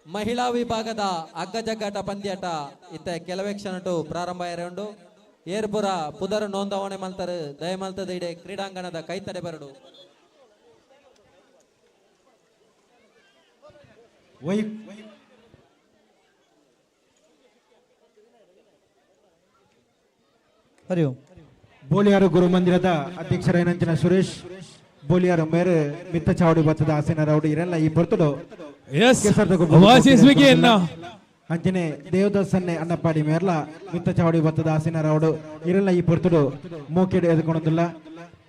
ಮಹಿಳಾ ವಿಭಾಗದ ಅಗ್ಗಜಗ್ಗಾಟ ಪಂದ್ಯಾಟ ಇತ್ತ ಕೆಲವೇ ಕ್ಷಣಟು ಪ್ರಾರಂಭ ಆಯರುಂಡು. ಏರ್ಪುರ ಪುದರ್ ನೋಂದಾವಣೆ ಮಲ್ತರು ದಯಮಲ್ತದ ಇಡೆ ಕ್ರೀಡಾಂಗಣದ ಕೈತಡೆ ಬರಡು. ಹರಿ ಓಂ. ಬೋಲಿಯಾರು ಗುರು ಮಂದಿರದ ಅಧ್ಯಕ್ಷರಾಯನಂಚಿನ ಸುರೇಶ್ ಬೋಲಿಯಾರು ಮೇರೆ ಮಿತ್ತ ಚಾವಡಿ ಬತ್ತದ ಆಸೀನ ರೌಡಿ ಇರಲ್ಲ ಈ ಪೊರ್ತುಡು. ಅಂಚನೆ ದೇವದಾಸನ್ನೆ ಅಣ್ಣಪ್ಪಾಡಿ ಮೇರ್ಲ ಮಿತ್ತ ಚಾವಡಿ ಬತ್ತದ ಆಸೀನ ರೌಡು ಇರಲ್ಲ ಈ ಪೊರ್ತುಡು ಮೋಕೆಡು ಎದುಕೊಳೋದಿಲ್ಲ.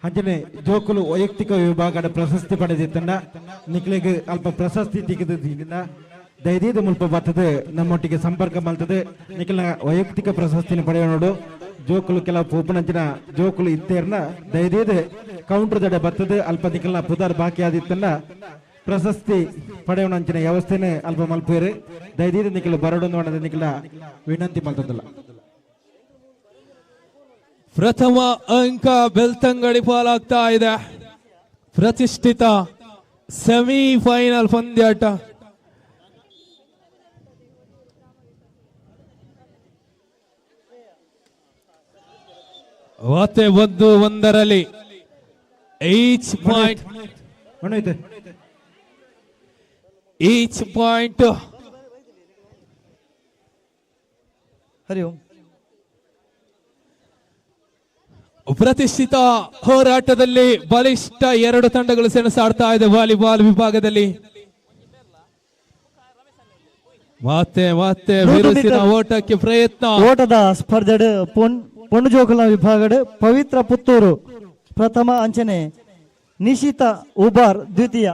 ಅಂಚನೆ ಜೋಕುಲು ವೈಯಕ್ತಿಕ ವಿಭಾಗದ ಪ್ರಶಸ್ತಿ ಪಡೆದಿತ್ತಂಡ ನಿಕ್ಲೆಗ್ ಅಲ್ಪ ಪ್ರಶಸ್ತಿ ತಿಕ್ಕಿದ ದಯದೀದ ಮುಲ್ಪ ಬತ್ತದ ನಮ್ಮೊಟ್ಟಿಗೆ ಸಂಪರ್ಕ ಮಲ್ತದೆ ನಿಖಿಲ ವೈಯಕ್ತಿಕ ಪ್ರಶಸ್ತಿನ ಪಡೆಯೋಡು. ಜೋಕುಲು ಕೆಲವು ಪೂಪನಂಚಿನ ಜೋಕುಲು ಇತ್ತೇರ್ನ ದಯದೀದ ಕೌಂಟರ್ ದಡೆ ಬತ್ತದ ಅಲ್ಪ ನಿಖಿಲ್ನ ಪುದಾರ್ ಬಾಕಿ ಆದಿತ್ತಂಡ ಪ್ರಶಸ್ತಿ ಪಡೆಯೋಣಂಚಿನ ವ್ಯವಸ್ಥೆನೆ ಅಲ್ಪ ಮಲ್ಪೇರು. ದಯದೀದ ನಿಖಿಲ್ ಬರಡು ನಿಖಿಲ ವಿನಂತಿ ಮಲ್ತದಲ್ಲ. ಪ್ರಥಮ ಅಂಕ ಬೆಳ್ತಂಗಡಿ ಪಾಲಾಗ್ತಾ ಇದೆ. ಪ್ರತಿಷ್ಠಿತ ಸೆಮಿಫೈನಲ್ ಪಂದ್ಯಾಟ. ಮತ್ತೆ 1-1ರಲ್ಲಿ ಈಚ್ ಪಾಯಿಂಟ್ ಈಚ್ ಪಾಯಿಂಟ್. ಹರಿ ಓಂ. ಪ್ರತಿಷ್ಠಿತ ಹೋರಾಟದಲ್ಲಿ ಬಲಿಷ್ಠ ಎರಡು ತಂಡಗಳು ಸೆಣಸಾಡ್ತಾ ಇದೆ ವಾಲಿಬಾಲ್ ವಿಭಾಗದಲ್ಲಿ. ಮತ್ತೆ ಮತ್ತೆ ಬಿರುಸಿನ ಓಟಕ್ಕೆ ಪ್ರಯತ್ನ. ಓಟದ ಸ್ಪರ್ಧೆ ಪೊಣ್ಣು ಜೋಕುಲ ವಿಭಾಗಡ್ ಪವಿತ್ರ ಪುತ್ತೂರು ಪ್ರಥಮ, ಅಂಚನೆ ನಿಶಿತ ಉಬಾರ್ ದ್ವಿತೀಯ,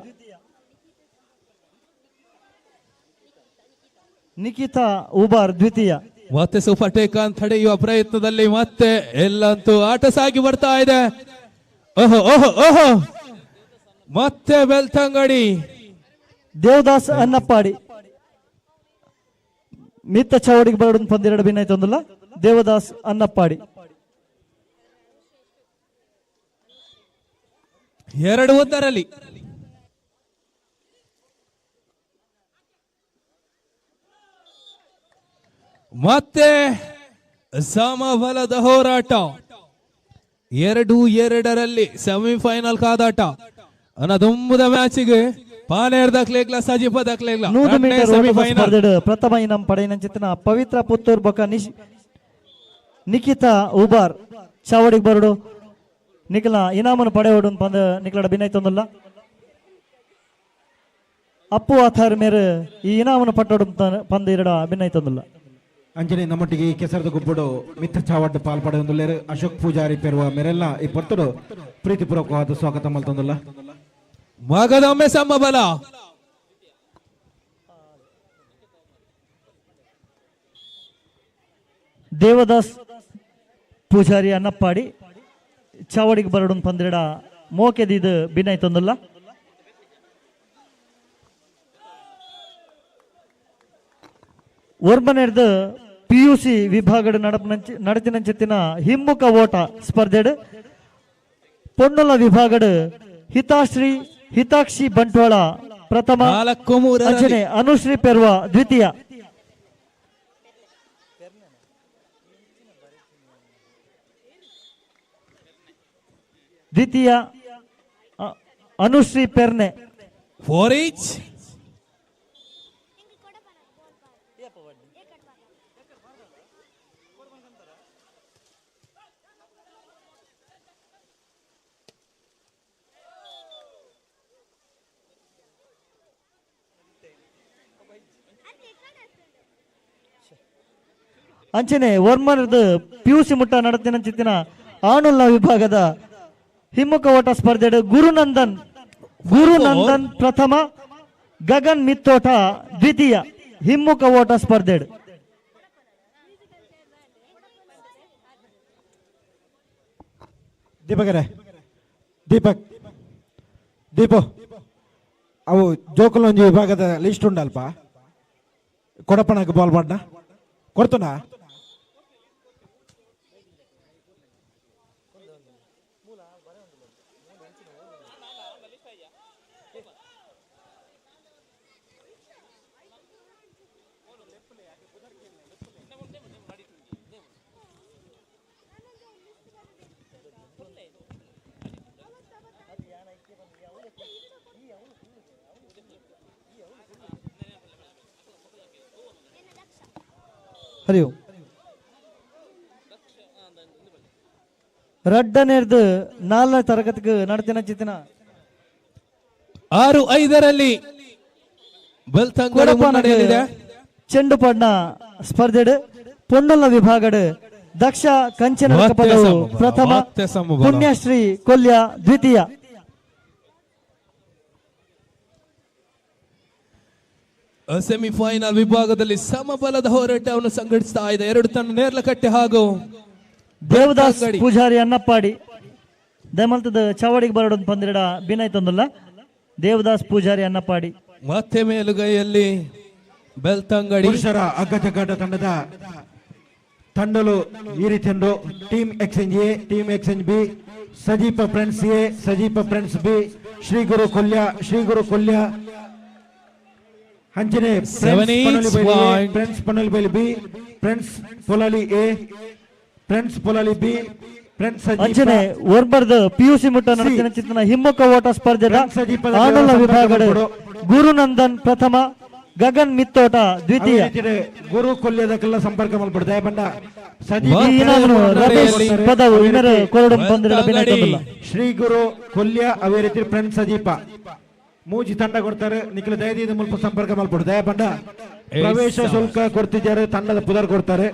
ನಿಖಿತಾ ಉಬಾರ್ ದ್ವಿತೀಯ. ಮತ್ತೆ ಸೂಪರ್ ಟೇಕ್ ಅಂತ ತಡೆಯುವ ಪ್ರಯತ್ನದಲ್ಲಿ ಮತ್ತೆ ಎಲ್ಲಂತೂ ಆಟ ಸಾಗಿ ಬರ್ತಾ ಇದೆ. ಓಹೋ ಓಹೋ ಓಹೋ, ಮತ್ತೆ ಬೆಳ್ತಂಗಡಿ. ದೇವದಾಸ್ ಅನ್ನಪ್ಪಾಡಿ ಮಿತ್ತ ಚಾವಡಿಗೆ ಬರಡು ಪಂದೆರಡು ಭಿನ್ನಾಯ್ತೊಂದಲ್ಲ. ದೇವದಾಸ್ ಅನ್ನಪ್ಪಾಡಿ 2-1ರಲ್ಲಿ. ಮತ್ತೆ ಸಮಬಲದ ಹೋರಾಟ 2-2ರಲ್ಲಿ ಸೆಮಿಫೈನಲ್ ಕಾದಾಟ. ಅನ್ನದುಂಬುದ ಮ್ಯಾಚಿಗೆ ಪಾನೇರ್ ದಾಖಲೆಗ್ಲ ಸಜೀಪ ದಾಖಲೆಗ್ಲ 100 ಮೀಟರ್ ಸ್ಪರ್ಧೆಡ್ ಪ್ರಥಮ ಇನಾಮ್ ಪಡೆಯಿನಂಚಿತ್ತಿನ ಪವಿತ್ರ ಪುತ್ತೂರ್ ಬೊಕ ನಿಖಿತಾ ಉಬಾರ್ ಚಾವಡಿಗೆ ಬರಡು ನಿಖಲ ಇನಾಮನ್ನು ಪಡೆಯೋಡು ಪಂದ ನಿಖಲಡ ಭಿನ್ನಾಯ್ತೊಂದಲ್ಲ. ಅಪ್ಪು ಆಥಾರ್ ಮೇರೆ ಈ ಇನಾಮನ್ನು ಪಟ್ಟೋಡು ಪಂದ ಇರಡ ಭಿನ್ನಾಯ್ತೊಂದಲ್ಲ. ಅಂಜನೆ ನಮ್ಮೊಟ್ಟಿಗೆ ಕೆಸರದ ಗುಬ್ಬಡು ಮಿತ್ರ ಚಾವಡ್ಡು ಪಾಲ್ಪಡೆಯೊಂದುಲ್ಲೇರು ಅಶೋಕ್ ಪೂಜಾರಿ ಪೆರುವ ಮೇರೆಲ್ಲ ಈ ಪೊರ್ತುಡು ಪ್ರೀತಿಪೂರ್ವಕವಾದ ಸ್ವಾಗತ ಮಲ್ತೊಂದುಲ್ಲ. ಮಗದೊಮ್ಮೆ ಸಮಬಲ. ದೇವದಾಸ್ ಪೂಜಾರಿ ಅನ್ನಪ್ಪಾಡಿ ಚಾವಡಿಗೆ ಬರಡು ಪಂದಿರಡ ಮೋಕೆದಿದು ಭಿನ್ನಾಯ್ತೊಂದಲ್ಲ. ಒರ್ಮನೆರ್ದು ಪಿಯುಸಿ ವಿಭಾಗದ ನಡತಿನಂಚಿತ್ತಿನ ಹಿಮ್ಮುಖ ಓಟ ಸ್ಪರ್ಧೆಡ್ ಪೊಣ್ಣುಲ ವಿಭಾಗದ ಹಿತಾಶ್ರೀ ಹಿತಾಕ್ಷಿ ಬಂಟ್ವಾಳ ಪ್ರಥಮ, 4-3 ಅನುಶ್ರೀ ಪೆರ್ವ ದ್ವಿತೀಯ. ದ್ವಿತೀಯ ಅನುಶ್ರೀ ಪೆರ್ನೆ. 4 ಈಚ್. ಅಂಚನೆ ವರ್ಮನದ ಪಿಯುಸಿ ಮುಟ್ಟ ನಡತಿನಂಚಿತ್ತಿನ ಆಣುಲ್ಲ ವಿಭಾಗದ ಹಿಮ್ಮುಖ ಓಟ ಸ್ಪರ್ಧೆ ಗುರುನಂದನ್ ಪ್ರಥಮ, ಗಗನ್ ಮಿತ್ತೋಟ ದ್ವಿತೀಯ. ಹಿಮ್ಮುಖ ಓಟ ಸ್ಪರ್ಧೆ. ದೀಪಕರೇ, ದೀಪಕ್ ದೀಪು ಅವು ಜೋಕುಲೊಂಜಿ ವಿಭಾಗದ ಲಿಸ್ಟ್ ಉಂಡಲ್ಪ ಕೊಡಪಣಕ್ಕೆ ಬಾಲ್ ಬಾಡ್ನ ಕೊಡ್ತುನಾ? ಹರಿ ಓಂ. ರಡ್ಡನೇರ್ದು ನಾಲ್ನೇ ತರಗತಿಗೆ ನಡತಿನ ಚಿತ್ತಿನ 6-5ರಲ್ಲಿ ಬೆಳ್ತಂಗಡಿ ಮುನ್ನಡೆಯಲ್ಲಿದೆ. ಚೆಂಡು ಪಡ್ನ ಸ್ಪರ್ಧೆಡು ಪೊಣ್ಣುಲ್ಲ ವಿಭಾಗಡು ದಕ್ಷ ಕಂಚನ ಪದವು ಪ್ರಥಮ, ಪುಣ್ಯಶ್ರೀ ಕೊಲ್ಯ ದ್ವಿತೀಯ. ಸೆಮಿಫೈನಲ್ ವಿಭಾಗದಲ್ಲಿ ಸಮಬಲದ ಹೋರಾಟವನ್ನು ಸಂಘಟಿಸ್ತಾ ಇದೆ ಎರಡು ತಂಡ ನೇರ್ಲಕಟ್ಟೆ ಹಾಗೂ ದೇವದಾಸ್ ಪೂಜಾರಿ ಅನ್ನಪ್ಪಾಡಿ. ದಯಮಲ್ತದ ಚಾವಡಿಗೆ ಬರೋಡೊಂದು ಪಂದಿರಡ ಬಿನಾಯ್ತೊಂದಲ್ಲ ದೇವದಾಸ್ ಪೂಜಾರಿ ಅನ್ನಪ್ಪಾಡಿ. ಮತ್ತೆ ಮೇಲುಗೈಯಲ್ಲಿ ಬೆಳ್ತಂಗಡಿ. ಪುರುಷರ ಅಗ್ಗಜಗ್ಗಾಟ ತಂಡದ ತಂಡಲು ಈ ರೀತಿ team exchange A, team exchange B, Sajeepa friends A, Sajeepa friends B, Shri Guru Kolya, Shri Guru Kolya, ಅಂಚನೆ friends Panolibail B, friends Polali A, friends Polali B, friends ಅಂಚನೆ ಒರ್ಬರ್ದ ಪಿಯುಸಿ ಮುಟ್ಟ ನಡೆಸಿದ ಚಿತ್ರನ ಹಿಮ್ಮೊಕ್ಕ ಓಟ ಸ್ಪರ್ಧೆದ ಆನುಲ ವಿಭಾಗದ ಗುರುನಂದನ್ ಪ್ರಥಮ, ಗಗನ್ ಮಿತ್ತೋಟ ದ್ವಿತೀಯ. ಗುರು ಕೊಲ್ಯದಕ್ಕೆಲ್ಲ ಸಂಪರ್ಕ ಮಲ್ಪಡು ದಯಬಂಡ. ಶ್ರೀ ಗುರು ಕೊಲ್ಯ ಅವೇ ರೀತಿ ಫ್ರೆಂಡ್ಸ್ ಸಜೀಪ ಮೂಜಿ ತಂಡ ಕೊಡ್ತಾರೆ. ನಿಖಿಲ ದಯದಿಂದ ಮುಲ್ಪ ಸಂಪರ್ಕ ಮಲ್ಪಡು ದಯಬಂಡ. ಪ್ರವೇಶ ಶುಲ್ಕ ಕೊಡ್ತಿದ್ದಾರೆ, ತಂಡದ ಪುದರ್ ಕೊಡ್ತಾರೆ.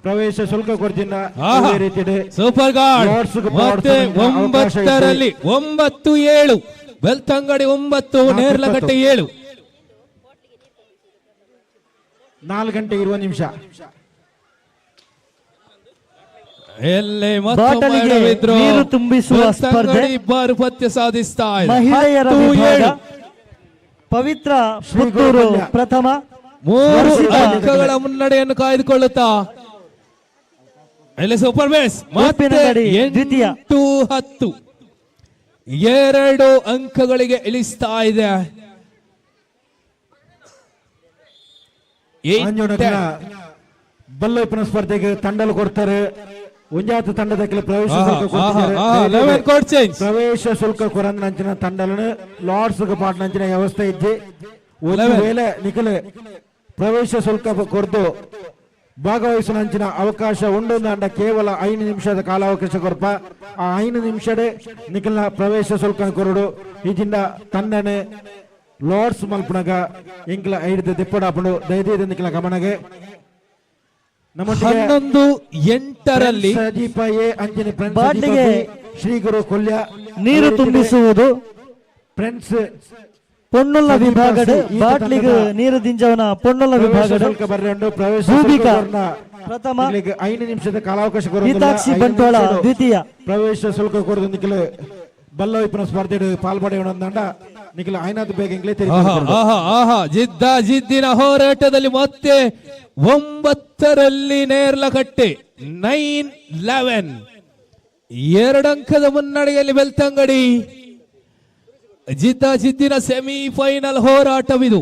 ಪ್ರವೇಶ ಶುಲ್ಕ ಕೊಡ್ತಿಲ್ಲ. ಸೂಪರ್ ಗಾರ್ಡ್ 9ರಲ್ಲಿ 9-7 ಬೆಳ್ತಂಗಡಿ 9, ನೇರ್ಲಕಟ್ಟೆ 7. 4 ಗಂಟೆ 20 ನಿಮಿಷ. ನೀರು ತುಂಬಿಸುವ ಸ್ಪರ್ಧೆ ಬಾರುಪತ್ಯ ಸಾಧಿಸ್ತಾ ಮಹಿಳೆಯರ ವಿಭಾಗ ಪವಿತ್ರ ಪುತ್ತೂರು ಪ್ರಥಮ, 3 ಅಂಕಗಳ ಮುನ್ನಡೆಯನ್ನು ಕಾಯ್ದುಕೊಳ್ಳುತ್ತಾ ಎಲ್ಲಿ ಸೂಪರ್ ಬೇಸ್ ಮತ್ತೆ 8-10 2 ಅಂಕಗಳಿಗೆ ಇಳಿಸ್ತಾ ಇದೆ. ಬಲ್ಲೈಪನ ಸ್ಪರ್ಧೆಗೆ ತಂಡಲು ಕೊಡ್ತಾರೆ. ಒಂಜಾತ ತಂಡದ ಪ್ರವೇಶ ಶುಲ್ಕ ಕೊಡ್ತಿದ್ದಾರೆ. ಪ್ರವೇಶ ಶುಲ್ಕ ಕೊರಂಚಿನ ತಂಡలను ಲಾರ್ಡ್ಸ್ ಪಾಟ್ನಂಚಿನ ವ್ಯವಸ್ಥೆ ಇದ್ದಿ. ಒಂದು ವೇಳೆ ನಿಖಲೆ ಪ್ರವೇಶ ಶುಲ್ಕ ಕೊರದು ಭಾಗವಹಿಸುವಂಚಿನ ಅವಕಾಶ ಉಂಡು ಅಂಡ ಕೇವಲ 5 ನಿಮಿಷದ ಕಾಲಾವಕಾಶ ಕೊರಪ. ಆ 5 ನಿಮಿಷಡೆ ನಿಖಲ್ನ ಪ್ರವೇಶ ಶುಲ್ಕ ಕೊರಡು. ಈಜಿಂದ ತಂಡನೆ ಲಾರ್ಡ್ಸ್ ಮಲ್ಪನಗ ಎಂಕ್ಲ ಐದು ದಿಪ್ಪಡಾಪುಂಡು. ದಯದೀದ ನಿಖಲ ಗಮನಗೆ. 11-8ರಲ್ಲಿ ಸಜೀಪ ಎ ಅಂಜನಿ ಶ್ರೀ ಗುರು ಕೊಲ್ಯ ನೀರು ತುಂಬಿಸುವುದು ಫ್ರೆಂಡ್ಸ್ ಪೊಣ್ಣುಲ್ಲ ವಿಭಾಗದ ಬಾಟ್ಲಿಗೆ ನೀರು ದಿಂಜವನ ಪೊಣ್ಣುಲ್ಲ ವಿಭಾಗದ ಪ್ರವೇಶ ಪ್ರಥಮ 5 ನಿಮಿಷದ ಕಾಲಾವಕಾಶ ಹಿತಾಕ್ಷಿ ಬಂಟ್ವಾಳ ದ್ವಿತೀಯ. ಪ್ರವೇಶ ಶುಲ್ಕ ಕೊರದು ನಿಖಲ ಬಲ್ಲವಿಪನ ಸ್ಪರ್ಧೆ ಪಾಲ್ಪಡೆಯೋಣ ನಿಖಲ ಐನಾಥ್ ಬೇಗ ಜಿದ್ದ ಜಿದ್ದಿನ ಹೋರಾಟದಲ್ಲಿ ಮತ್ತೆ 9ರಲ್ಲಿ ನೇರ್ಲಕಟ್ಟೆ 9-11 2 ಅಂಕದ ಮುನ್ನಡೆಯಲ್ಲಿ ಬೆಳ್ತಂಗಡಿ. ಜಿದ್ದ ಜಿದ್ದಿನ ಸೆಮಿಫೈನಲ್ ಹೋರಾಟವಿದು.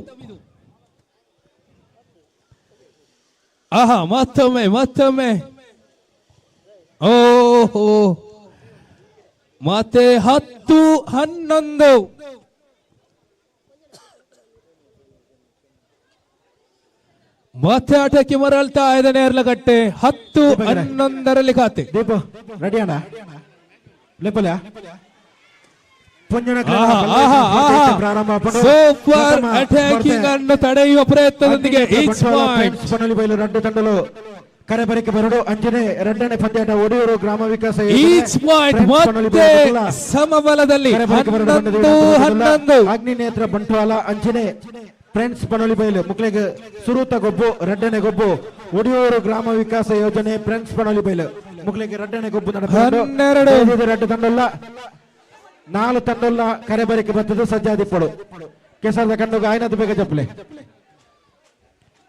ಆಹಾ ಮತ್ತೊಮ್ಮೆ ಮತ್ತೊಮ್ಮೆ ಓಹೋ ಮತ್ತೆ 10-11. ಮತ್ತೆ ಆಟಕ್ಕೆ ಮರಳ್ತಾ ಇದೆ ನೇರ್ಲಕಟ್ಟೆ. 10-11ರಲ್ಲಿ ಖಾತೆ. ದೀಪ ರೆಡಿ ಅಣ್ಣ ಸೂಪರ್ ಅಟ್ಯಾಕಿಂಗ್ ಅನ್ನು ತಡೆಯುವ ಪ್ರಯತ್ನದೊಂದಿಗೆ ರಡ್ಡು ತಂಡಲು ಕರೆಬರಿಕೆ ಬರಡು. ಅಂಜನೆ ಎರಡನೇ ಪಂದ್ಯಾಟ ಒಡಿಯೂರು ಗ್ರಾಮ ವಿಕಾಸ ಮತ್ತೆ ಸಮಬಲದಲ್ಲಿ 11-11. ಅಗ್ನಿನೇತ್ರ ಬಂಟ್ವಾಳ ಅಂಜನೆ ಫ್ರೆಂಡ್ಸ್ ಪನೋಲಿ ಬೈಲು ಮುಕ್ಳಿಗೆ ಸುರೂತ ಗೊಬ್ಬು ರಡ್ಡನೆ ಗೊಬ್ಬು. ಒಡಿಯೂರು ಗ್ರಾಮ ವಿಕಾಸ ಯೋಜನೆ ಫ್ರೆಂಡ್ಸ್ ಪನೋಲಿ ಬೈಲು ಮುಕ್ಳಿಗೆ ರಡ್ಡನೆ ಗೊಬ್ಬು ನಡೆದ ರಡ್ಡು ತಂಡಲ್ಲ 4 ತಂಡಲ್ಲ ಕರೆಬರಿಕೆ ಬರ್ತದೆ. ಸಜ್ಜಾದಿಪ್ಪಡು ಕೆಸರದ ಕಣ್ಣುಗೆ ಆಯ್ನದು ಬೇಗ ಚಪ್ಪಲೆ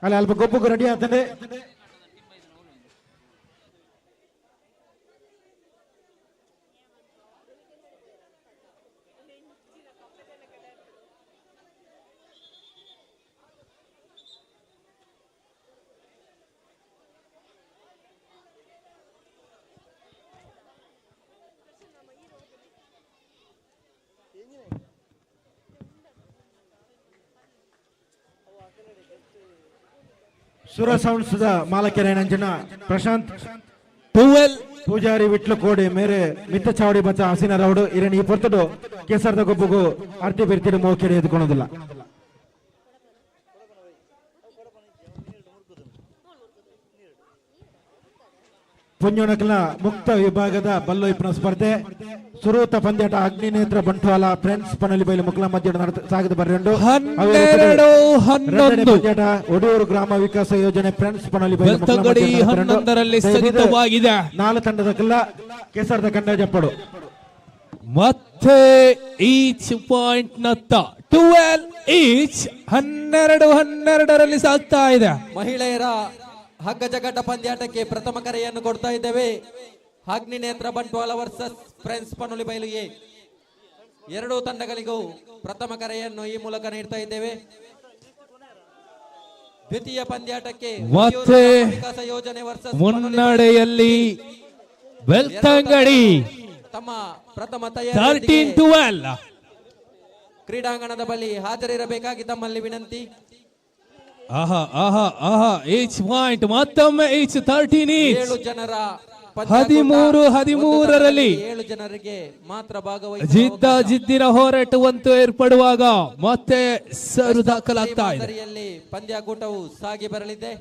ಅಲ್ಲ ಅಲ್ಪ ಗೊಬ್ಬುಗೆ ರೆಡಿ ಆಗ್ತದೆ. ಸುರ ಸೌಂಡ್ಸ್ the ಮಾಲಕರೇನಂಚಿನ ಪ್ರಶಾಂತ್ 12 ಪೂಜಾರಿ ವಿಟ್ಲು ಕೋಡಿ ಮೇರೆ ಮಿತ್ತ ಚಾವಡಿ ಬಚ್ಚ ಹಸಿನ ರೌಡು ಇರನ್ ಈ ಪೊರ್ತುಡು ಕೇಸರ್ದ ಗೊಬ್ಬುಗು ಅರ್ತಿ ಬಿರ್ತಿಡು ಮೋಕೆರೆ ಎದ್ಕೊಳೋದಿಲ್ಲ. ಪುಂಜೋಣಕಲ ಮುಕ್ತ ವಿಭಾಗದ ಬಲ್ಲು ಇಪ್ಪನ ಸ್ಪರ್ಧೆ ಸುರೂತ ಪಂದ್ಯಾಟ ಅಗ್ನಿನೇತ್ರ ಬಂಟ್ವಾಲ ಫ್ರೆಂಡ್ಸ್ ಪನಲಿ ಬೈಲು ಮುಕ್ಲ ಮಧ್ಯ ಸಾಗದ ಬರ್ರೆಂಡು 12-11 ಪಂದ್ಯಾಟ ಒಡಿಯೂರು ಗ್ರಾಮ ವಿಕಾಸ ಯೋಜನೆ ಫ್ರೆಂಡ್ಸ್ ಪನಲಿ ಬೈಲು ಮುಕ್ಲ ಬೆಳ್ತಂಗಡಿ ಮಧ್ಯದ ಬರ್ರೆಂಡು. 11ರಲ್ಲಿ ದಯವಿಟ್ಟು ಸ್ಥಗಿತವಾಗಿದೆ. 4 ತಂಡದ ಕಲ್ಲ ಕೇಸರದ ಕಂಡ ಜಪ್ಪಡು. ಮತ್ತೆ ಈಚ್ ಪಾಯಿಂಟ್ ನತ್ತ 12 ಈಚ್ 12-12ರಲ್ಲಿ ಸಾಗ್ತಾ ಇದೆ. ಮಹಿಳೆಯರ ಹಗ್ಗ ಜಗ್ಗಾಟ ಪಂದ್ಯಾಟಕ್ಕೆ ಪ್ರಥಮ ಕರೆಯನ್ನು ಕೊಡ್ತಾ ಇದ್ದೇವೆ. ಅಗ್ನಿನೇತ್ರ ಬಂಟ್ವಾಳ ವರ್ಸಸ್ ಫ್ರೆಂಡ್ಸ್ ಪನುಲಿ ಬೈಲುಗೆ ಎರಡೂ ತಂಡಗಳಿಗೂ ಪ್ರಥಮ ಕರೆಯನ್ನು ಈ ಮೂಲಕ ನೀಡ್ತಾ ಇದ್ದೇವೆ. ದ್ವಿತೀಯ ಪಂದ್ಯಾಟಕ್ಕೆ ಮತ್ತೆ ವಿಕಾಸ ಯೋಜನೆ ವರ್ಸಸ್ ಮುನ್ನಡೆಯಲ್ಲಿ ಬೆಳ್ತಂಗಡಿ ತಮ್ಮ ಪ್ರಥಮ ತಯಾರಿ 13-12. ಕ್ರೀಡಾಂಗಣದ ಬಳಿ ಹಾಜರಿರಬೇಕಾಗಿ ತಮ್ಮಲ್ಲಿ ವಿನಂತಿ. ಆಹಾ ಆಹಾ ಆಹಾ, ಈಚ್ ಪಾಯಿಂಟ್ ಮತ್ತೊಮ್ಮೆ ಈಚ್ 13 ಈಚ್. 7 ಜನರ 13-13ರಲ್ಲಿ 7 ಜನರಿಗೆ ಮಾತ್ರ ಭಾಗವಹಿಸುವ ಜಿದ್ದ ಜಿದ್ದಿನ ಹೋರಾಟವಂತೂ ಏರ್ಪಡುವಾಗ ಮತ್ತೆ ಸರು ದಾಖಲಾಗ್ತಾ ಇದೆ. ಮಾದರಿಯಲ್ಲಿ ಪಂದ್ಯಾಕೂಟವು ಸಾಗಿ ಬರಲಿದೆ.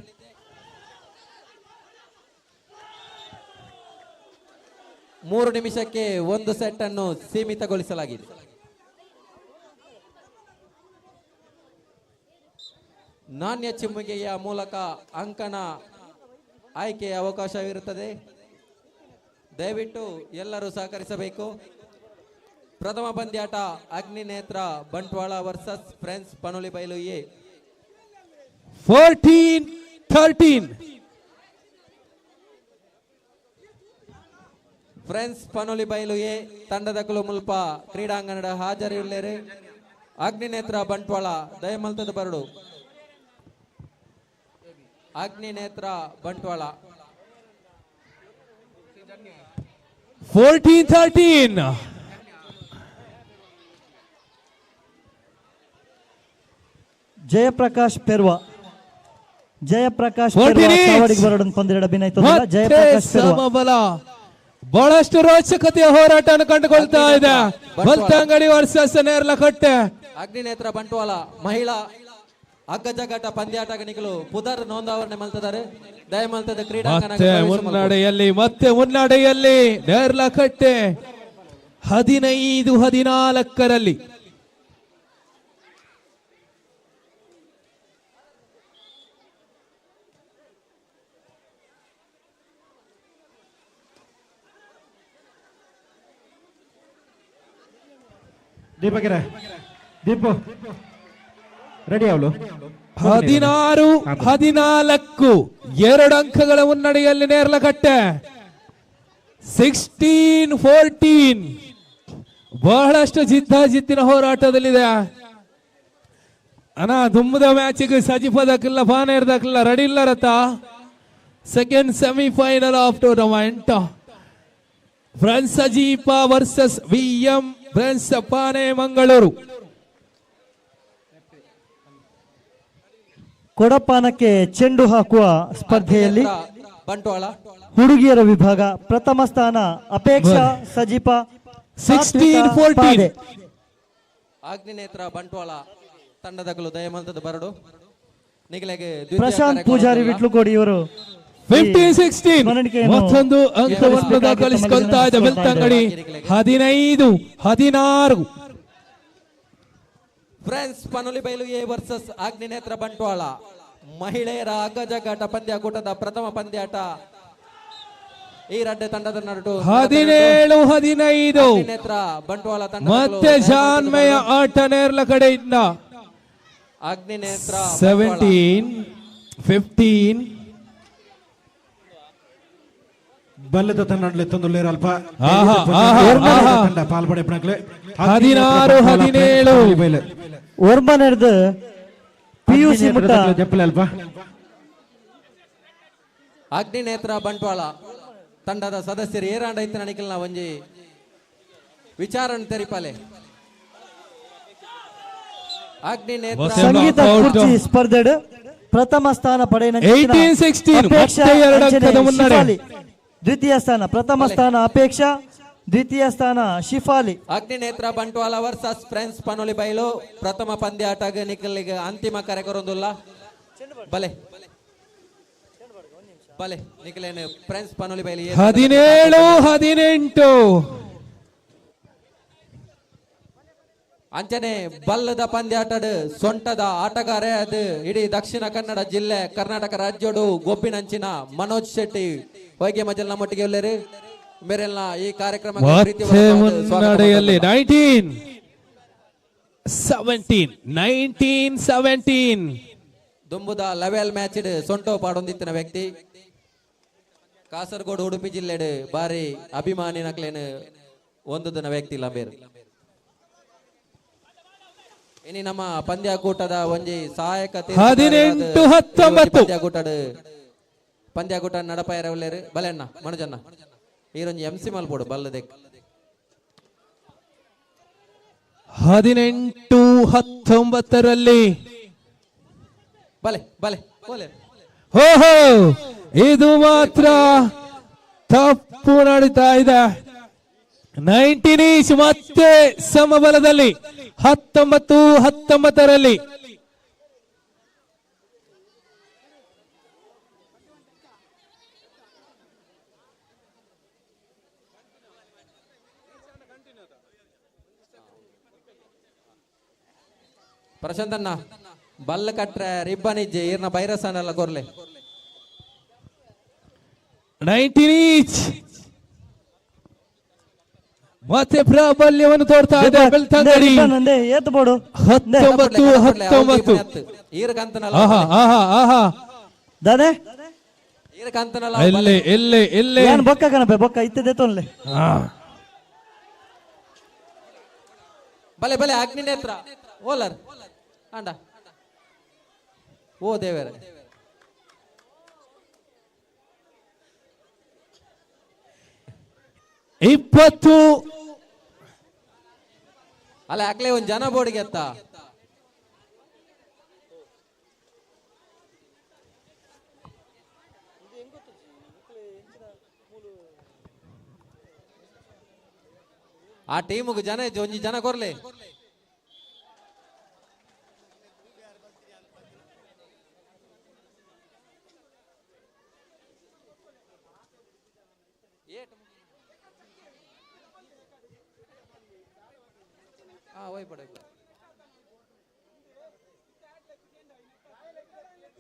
3 ನಿಮಿಷಕ್ಕೆ ಒಂದು ಸೆಟ್ ಅನ್ನು ಸೀಮಿತಗೊಳಿಸಲಾಗಿದೆ. ನಾಣ್ಯ ಚಿಮ್ಮುಗೆಯ ಮೂಲಕ ಅಂಕಣ ಆಯ್ಕೆಯ ಅವಕಾಶವಿರುತ್ತದೆ. ದಯವಿಟ್ಟು ಎಲ್ಲರೂ ಸಹಕರಿಸಬೇಕು. ಪ್ರಥಮ ಪಂದ್ಯಾಟ Agninetra Bantwal versus friends Panolibailu A. 14-13. Friends Panolibailu A ತಂಡದ ಕುಲುಮುಲ್ಪ ಕ್ರೀಡಾಂಗಣದ ಹಾಜರಿಯುಳ್ಳೇರೆ. ಅಗ್ನಿನೇತ್ರ ಬಂಟ್ವಾಳ ದಯಮಲ್ತದ ಬರಡು. ಅಗ್ನಿನೇತ್ರ ಬಂಟ್ವಾಳ 14-13. ಜಯಪ್ರಕಾಶ್ ಪೆರ್ವಾ, ಜಯಪ್ರಕಾಶ್ 14 ಪೆರ್ವಾ each. ಚಾವಡಿಗೆ ಬರೋಡನ್ ಪಂದ್ಯದ ಅಭಿನಯ ತೊಂದಿಲ್ಲ. ಮತ್ತೆ ಜಯಪ್ರಕಾಶ್ ಪೆರ್ವಾ. ಸಮಬಲ, ಬಹಳಷ್ಟು ರೋಚಕತೆಯ ಹೋರಾಟವನ್ನು ಕಂಡುಕೊಳ್ತಾ ಇದೆ. ಬೆಳ್ತಂಗಡಿ ವರ್ಸಸ್ ನೇರ್ಲಕಟ್ಟೆ. ಅಗ್ನಿನೇತ್ರ ಬಂಟ್ವಾಳ ಮಹಿಳಾ ಹಗ್ಗಜಗ್ಗಾಟ ಪಂದ್ಯಾಟಗಣಿಗಳು ಪುದರ್ ನೋಂದಾವರಣೆ ಮಲ್ತದಾರೆ. ದಯಮಲ್ತದ ಕ್ರೀಡಾಂಗಣ ಮತ್ತೆ ಮುನ್ನಡೆಯಲ್ಲಿ, ಮತ್ತೆ ಮುನ್ನಡೆಯಲ್ಲಿ ನೇರ್ಲಕಟ್ಟೆ 15-14ರಲ್ಲಿ. ದೀಪಕರೇ, ದೀಪು ರೆಡಿ ಅವಳು. 16-14, 2 ಅಂಕಗಳ ಮುನ್ನಡೆಯಲ್ಲಿ ನೇರ್ಲಕಟ್ಟೆ. 16-14, ಬಹಳಷ್ಟು ಜಿದ್ದಾಜಿದ್ದಿನ ಹೋರಾಟದಲ್ಲಿದೆ. ಅಣ್ಣ ದುಮ್ಮದ ಮ್ಯಾಚಿಗೆ ಸಜಿಪದಕ್ಕಿಲ್ಲ, ಪಾನೇರ್ದಕ್ಕಿಲ್ಲ, ರೆಡಿ ಇಲ್ಲ ರಥ. Second semifinal of tournament, friends Sajipa versus V M friends Pane Mangaluru. ಕೊಡಪಾನಕ್ಕೆ ಚೆಂಡು ಹಾಕುವ ಸ್ಪರ್ಧೆಯಲ್ಲಿ ಬಂಟ್ವಾಳ ಹುಡುಗಿಯರ ವಿಭಾಗ ಪ್ರಥಮ ಸ್ಥಾನ ಅಪೇಕ್ಷಾ ಸಜೀಪ 16-14. ಅಗ್ನಿನೇತ್ರ ಬಂಟ್ವಾಳ ತಂಡದಗಳು ದಯಮಲ್ತದ ಬರಡು. ನಿಗಲೆಗೆ ಪ್ರಶಾಂತ್ ಪೂಜಾರಿ ವಿಟ್ಲುಕೋಡಿ ಇವರು 15-16 ಸ್ಮರಣಿಕೆಯನ್ನು ಮತ್ತೊಂದು ಅಂಕವನ್ನು ದಾಖಲಿಸಿಕೊಳ್ತಾ ಇದೆ Belthangady. 15-16. Friends Panolibailu A versus Agninetra Bantwal ಮಹಿಳೆಯರ ಹಗ್ಗಜಗ್ಗಾಟ ಪಂದ್ಯಾಕೂಟದ ಪ್ರಥಮ ಪಂದ್ಯಾಟ ಈ ರಡ್ಡೆ ತಂಡದ ನಡುಟು 17-15. ಅಗ್ನಿನೇತ್ರ ಬಂಟ್ವಾಳ ತಂಡ ಮತ್ತೆ ಜಾನ್ಮೆಯ ಆಟ ನೇರ್ಲ ಕಡೆಯಿಂದ. ಅಗ್ನಿನೇತ್ರ 17-15. ಬಲ್ಲದ ತನ್ನಡ್ಲೆ ತಂದುಳ್ಳೇರು ಅಲ್ಪ ಆಹಾ, ಆಹಾ, ಆಹಾ. ತಂಡ ಪಾಲ್ಪಡೆ ಪಣಕ್ಲೆ. 16-17. ಒರ್ಮನೆರ್ದು ಪಿಯುಸಿ ಮುಟ್ಟ ಜಪ್ಪಲೆ ಅಲ್ಪ. ಅಗ್ನಿನೇತ್ರ ಬಂಟ್ವಾಳ ತಂಡದ ಸದಸ್ಯರು ಏರಾಂಡ ಇತ್ತು ನಣಿಕಲ್ನ ಒಂಜಿ ವಿಚಾರಣೆ ತೆರಿಪಾಲೆ. ಅಗ್ನಿನೇತ್ರ ಸಂಗೀತ ಕುರ್ಚಿ ಸ್ಪರ್ಧೆಡ್ ಪ್ರಥಮ ಸ್ಥಾನ ಪಡೆಯಿನ 18-16, ಅಪೇಕ್ಷಾ ಮತ್ತೆ ಎರಡು ಅಂಚನೆ ಅಂಕದ ಮುನ್ನಡೆ. ಶಿಫಾಲಿ. ದ್ವಿತೀಯ ಸ್ಥಾನ, ಪ್ರಥಮ ಸ್ಥಾನ ಅಪೇಕ್ಷಾ, ದ್ವಿತೀಯ ಸ್ಥಾನ ಶಿಫಾಲಿ. ಅಗ್ನಿನೇತ್ರ ಬಂಟ್ವಾಳ ವರ್ಸಸ್ ಫ್ರೆಂಡ್ಸ್ ಪನೋಲಿ ಬೈಲು ಪ್ರಥಮ ಪಂದ್ಯಾಟಗ ನಿಖಲಿಗೆ ಅಂತಿಮ ಕರೆ ಕೊರೊಂದುಲ್ಲ. ಬಲೆ ಬಲೆ ನಿಖಲೇನು ಫ್ರೆಂಡ್ಸ್ ಪನೋಲಿ ಬೈಲು 17-18. ಅಂಚನೆ ಬಲ್ಲದ ಪಂದ್ಯಾಟಡ್ ಸೊಂಟದ ಆಟಗಾರೆ ಅದು ಇಡೀ ದಕ್ಷಿಣ ಕನ್ನಡ ಜಿಲ್ಲೆ ಕರ್ನಾಟಕ ರಾಜ್ಯಡು ಗೊಬ್ಬಿನಂಚಿನ ಮನೋಜ್ ಶೆಟ್ಟಿ ಹೊಯ್ಗೆ ಮಜಲ್ ನಮ್ಮೊಟ್ಟಿಗೆ ಉಲ್ಲೇರು. ಮೇರೆಲ್ಲ ಈ ಕಾರ್ಯಕ್ರಮ ಮತ್ತೆ ಮುನ್ನಡೆಯಲ್ಲಿ 19-17, 19-17. ದುಂಬುದ ಲೆವೆಲ್ ಮ್ಯಾಚ್ ಸೊಂಟೋ ಪಾಡೊಂದಿತ್ತಿನ ವ್ಯಕ್ತಿ ಕಾಸರಗೋಡು ಉಡುಪಿ ಜಿಲ್ಲೆಡ್ ಬಾರಿ ಅಭಿಮಾನಿ ನಕ್ಲೇನು ಒಂದು ದಿನ ವ್ಯಕ್ತಿ ಇಲ್ಲ ಬೇರೆ. ಇನಿ ನಮ್ಮ ಪಂದ್ಯಾಕೂಟದ ಒಂಜಿ ಸಹಾಯಕ 18-19. ಪಂದ್ಯಾಕೂಟ ನಡಪಾಯರ ಉಲ್ಲೇರು. ಬಲೆಣ್ಣ ಮನೋಜಣ್ಣ ಈರೊಂಜಿ ಎಂ ಸಿ ಮಲ್ಪೋಡು ಬಲ್ಲದೆಕ್. 18-19ರಲ್ಲಿ. ಬಲೆ ಬಲೆ ಬೋಲೆ. ಓಹೋ, ಇದು ಮಾತ್ರ ತಪ್ಪು ನಡೀತಾ ಇದೆ. 19 ಮತ್ತೆ ಸಮಬಲದಲ್ಲಿ 19-19ರಲ್ಲಿ. ಪ್ರಶಾಂತಣ್ಣ ಬಲ್ಲ ಕಟ್ರೆ ರಿಬ್ಬನ್ ಇಜ್ಜೆ ಈರ್ನ ಬೈರಸನೆಲ್ಲ ಕೊರ್ಲೆ. 19 ಮತ್ತೆ ಪ್ರಾಬಲ್ಯವನ್ನು ತೋರ್ತಾ ಇದೆ ಬೆಳ್ತಂಗಡಿ. 19-19. ಆಹಾ ಆಹಾ ಆಹಾ. ದಾನೆ ಎಲ್ಲಿ ಎಲ್ಲಿ ಎಲ್ಲಿ ಏನ್ ಬೊಕ್ಕ ಕಣಪೆ ಬೊಕ್ಕ ಇತ್ತದೆ ತೊನ್ಲೆ. ಬಲೆ ಬಲೆ ಅಗ್ನಿನೇತ್ರ ಓಲರ್ ಅಂಡ ಓ ದೇವರೇ. 20. ಅಲ್ಲ ಆಗ್ಲೇ ಒಂದ್ ಜನ ಬೋರ್ಡ್ಗೆ ಎತ್ತ. ಆ ಟೀಮ್ಗೆ ಜನ ಒಂಜಿ ಜನ ಕೊರ್ಲೆ.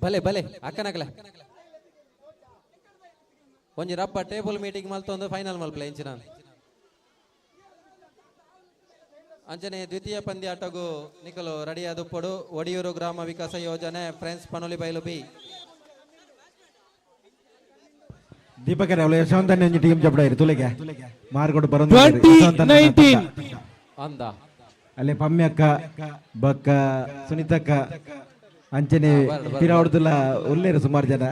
ಭಲೆ ಭಲೆ ಅಕ್ಕನಕಲೆ ಒಂಜಿ ರಪ್ಪ ಟೇಬಲ್ ಮೀಟಿಂಗ್ ಮಲ್ತೊಂದು ಫೈನಲ್ ಮಲ್ಪಲೆ ಇಂಚಿನ. ಅಂಚನೆ ದ್ವಿತೀಯ ಪಂದ್ಯಾಟಗು ನಿಕಲು ರೆಡಿಯಾದುಪ್ಪಡು ಒಡಿಯೂರು ಗ್ರಾಮ ವಿಕಾಸ ಯೋಜನೆ ಫ್ರೆಂಡ್ಸ್ ಪನೋಲಿ ಬೈಲು ಬಿ. ದೀಪಕರ ಅವಳು ಯಶವಂತನ ಒಂಜಿ ಟೀಮ್ ಜಪಡ ಇರು ತುಲೆಗೆ ಮಾರ್ಗೋಡು ಬರೋದು 20-19. ಅಂದ ಅಲ್ಲೇ ಪಮ್ಯಕ್ಕ ಬಕ್ಕ ಸುನೀತಕ್ಕ ಅಂಚನೆ ಪಿರಾವಡ್ದುಲ ಉಲ್ಲೇರು ಸುಮಾರು ಜನ.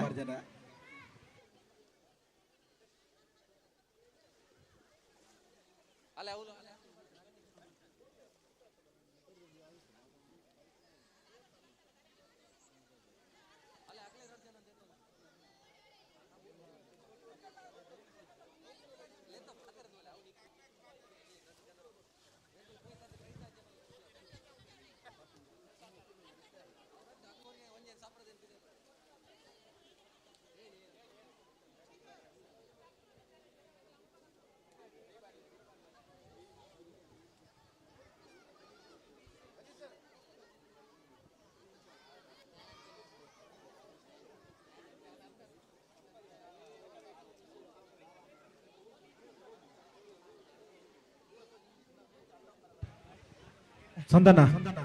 ಸಂದನ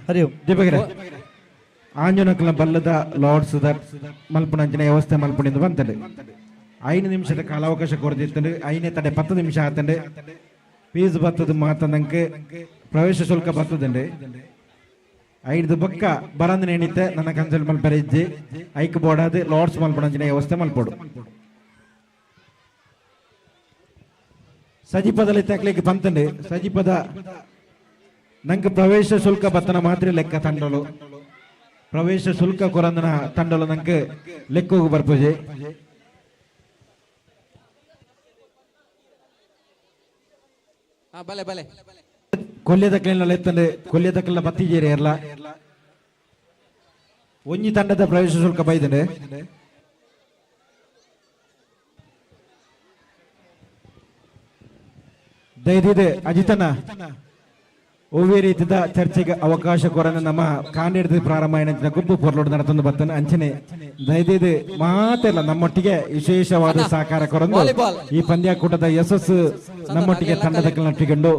ಹರಿ ಓಂ. ದೀಪಕರೇ ಆಂಜನಕಲ ಬಲ್ಲದ ಲಾರ್ಡ್ಸ್ ಮಲ್ಪುನಂಚಿನ ವ್ಯವಸ್ಥೆ ಮಲ್ಪುಣಿಂದ ಬಂತಂಡೆ 5 ನಿಮಿಷದ ಕಾಲಾವಕಾಶ ಕೊರದಿತ್ತಂಡೆ 5 ತಡೆ 10 ನಿಮಿಷ ಆತಂಡೆ ಫೀಸ್ ಬತ್ತದ ಮಾತಂದಂಕೆ ಪ್ರವೇಶ ಶುಲ್ಕ ಬತ್ತದಂಡೆ 5 ಬಕ್ಕ ಬರಂದ ನೇಣಿತೆ ನನ್ನ ಕನ್ಸಲ್ಟ್ ಮಲ್ಪರೆ ಇಜ್ಜಿ ಐಕ್ ಬೋರ್ಡಾದ ಲಾರ್ಡ್ಸ್ ಮಲ್ಪುನಂಚಿನ ವ್ಯವಸ್ಥೆ ಮಲ್ಪೋಡು ಸಜಿಪದಲ್ಲಿ ತಕ್ಲಿಕ್ಕೆ ಬಂತಂಡೆ ಸಜಿಪದ ನಂಗೆ ಪ್ರವೇಶ ಶುಲ್ಕ ಬತ್ತನ ಮಾತ್ರ ಲೆಕ್ಕ ತಂಡಲು ಪ್ರವೇಶ ಶುಲ್ಕ ಕೊರಂದನ ತಂಡಲು ನಂಗೆ ಲೆಕ್ಕೋಗು ಬರ್ಪುಜೆ. ಬಲೆ ಬಲೆ ಕೊಲ್ಯದ ಕ್ಲೀನ್ ಎತ್ತಂದೆ ಕೊಲ್ಯದ ಕ್ಲೀನ್ ಬತ್ತಿಜೇರಿ ಇರಲ್ಲ. ಒಂಜಿ ತಂಡದ ಪ್ರವೇಶ ಶುಲ್ಕ ಬೈದಂಡೆ. ದಯದಿದೆ ಅಜಿತನ ಒವ್ವೇ ರೀತಿಯ ಚರ್ಚೆಗೆ ಅವಕಾಶ ಕೊರನ ನಮ್ಮ ಕಾಂಡಿಡ್ದು ಪ್ರಾರಂಭ ಏನಂಚಿನ ಗುಬ್ಬು ಪೊರ್ಲೋಡು ನಡತಂದು ಬತ್ತನ ಅಂಚನೆ ದಯದಿದೆ ಮಾತೆಲ್ಲ ನಮ್ಮೊಟ್ಟಿಗೆ ವಿಶೇಷವಾದ ಸಹಕಾರ ಕೊರಂದು ಈ ಪಂದ್ಯಾಕೂಟದ ಯಶಸ್ಸು ನಮ್ಮೊಟ್ಟಿಗೆ ತಂಡದ ನಟ್ಟಿಕೊಂಡು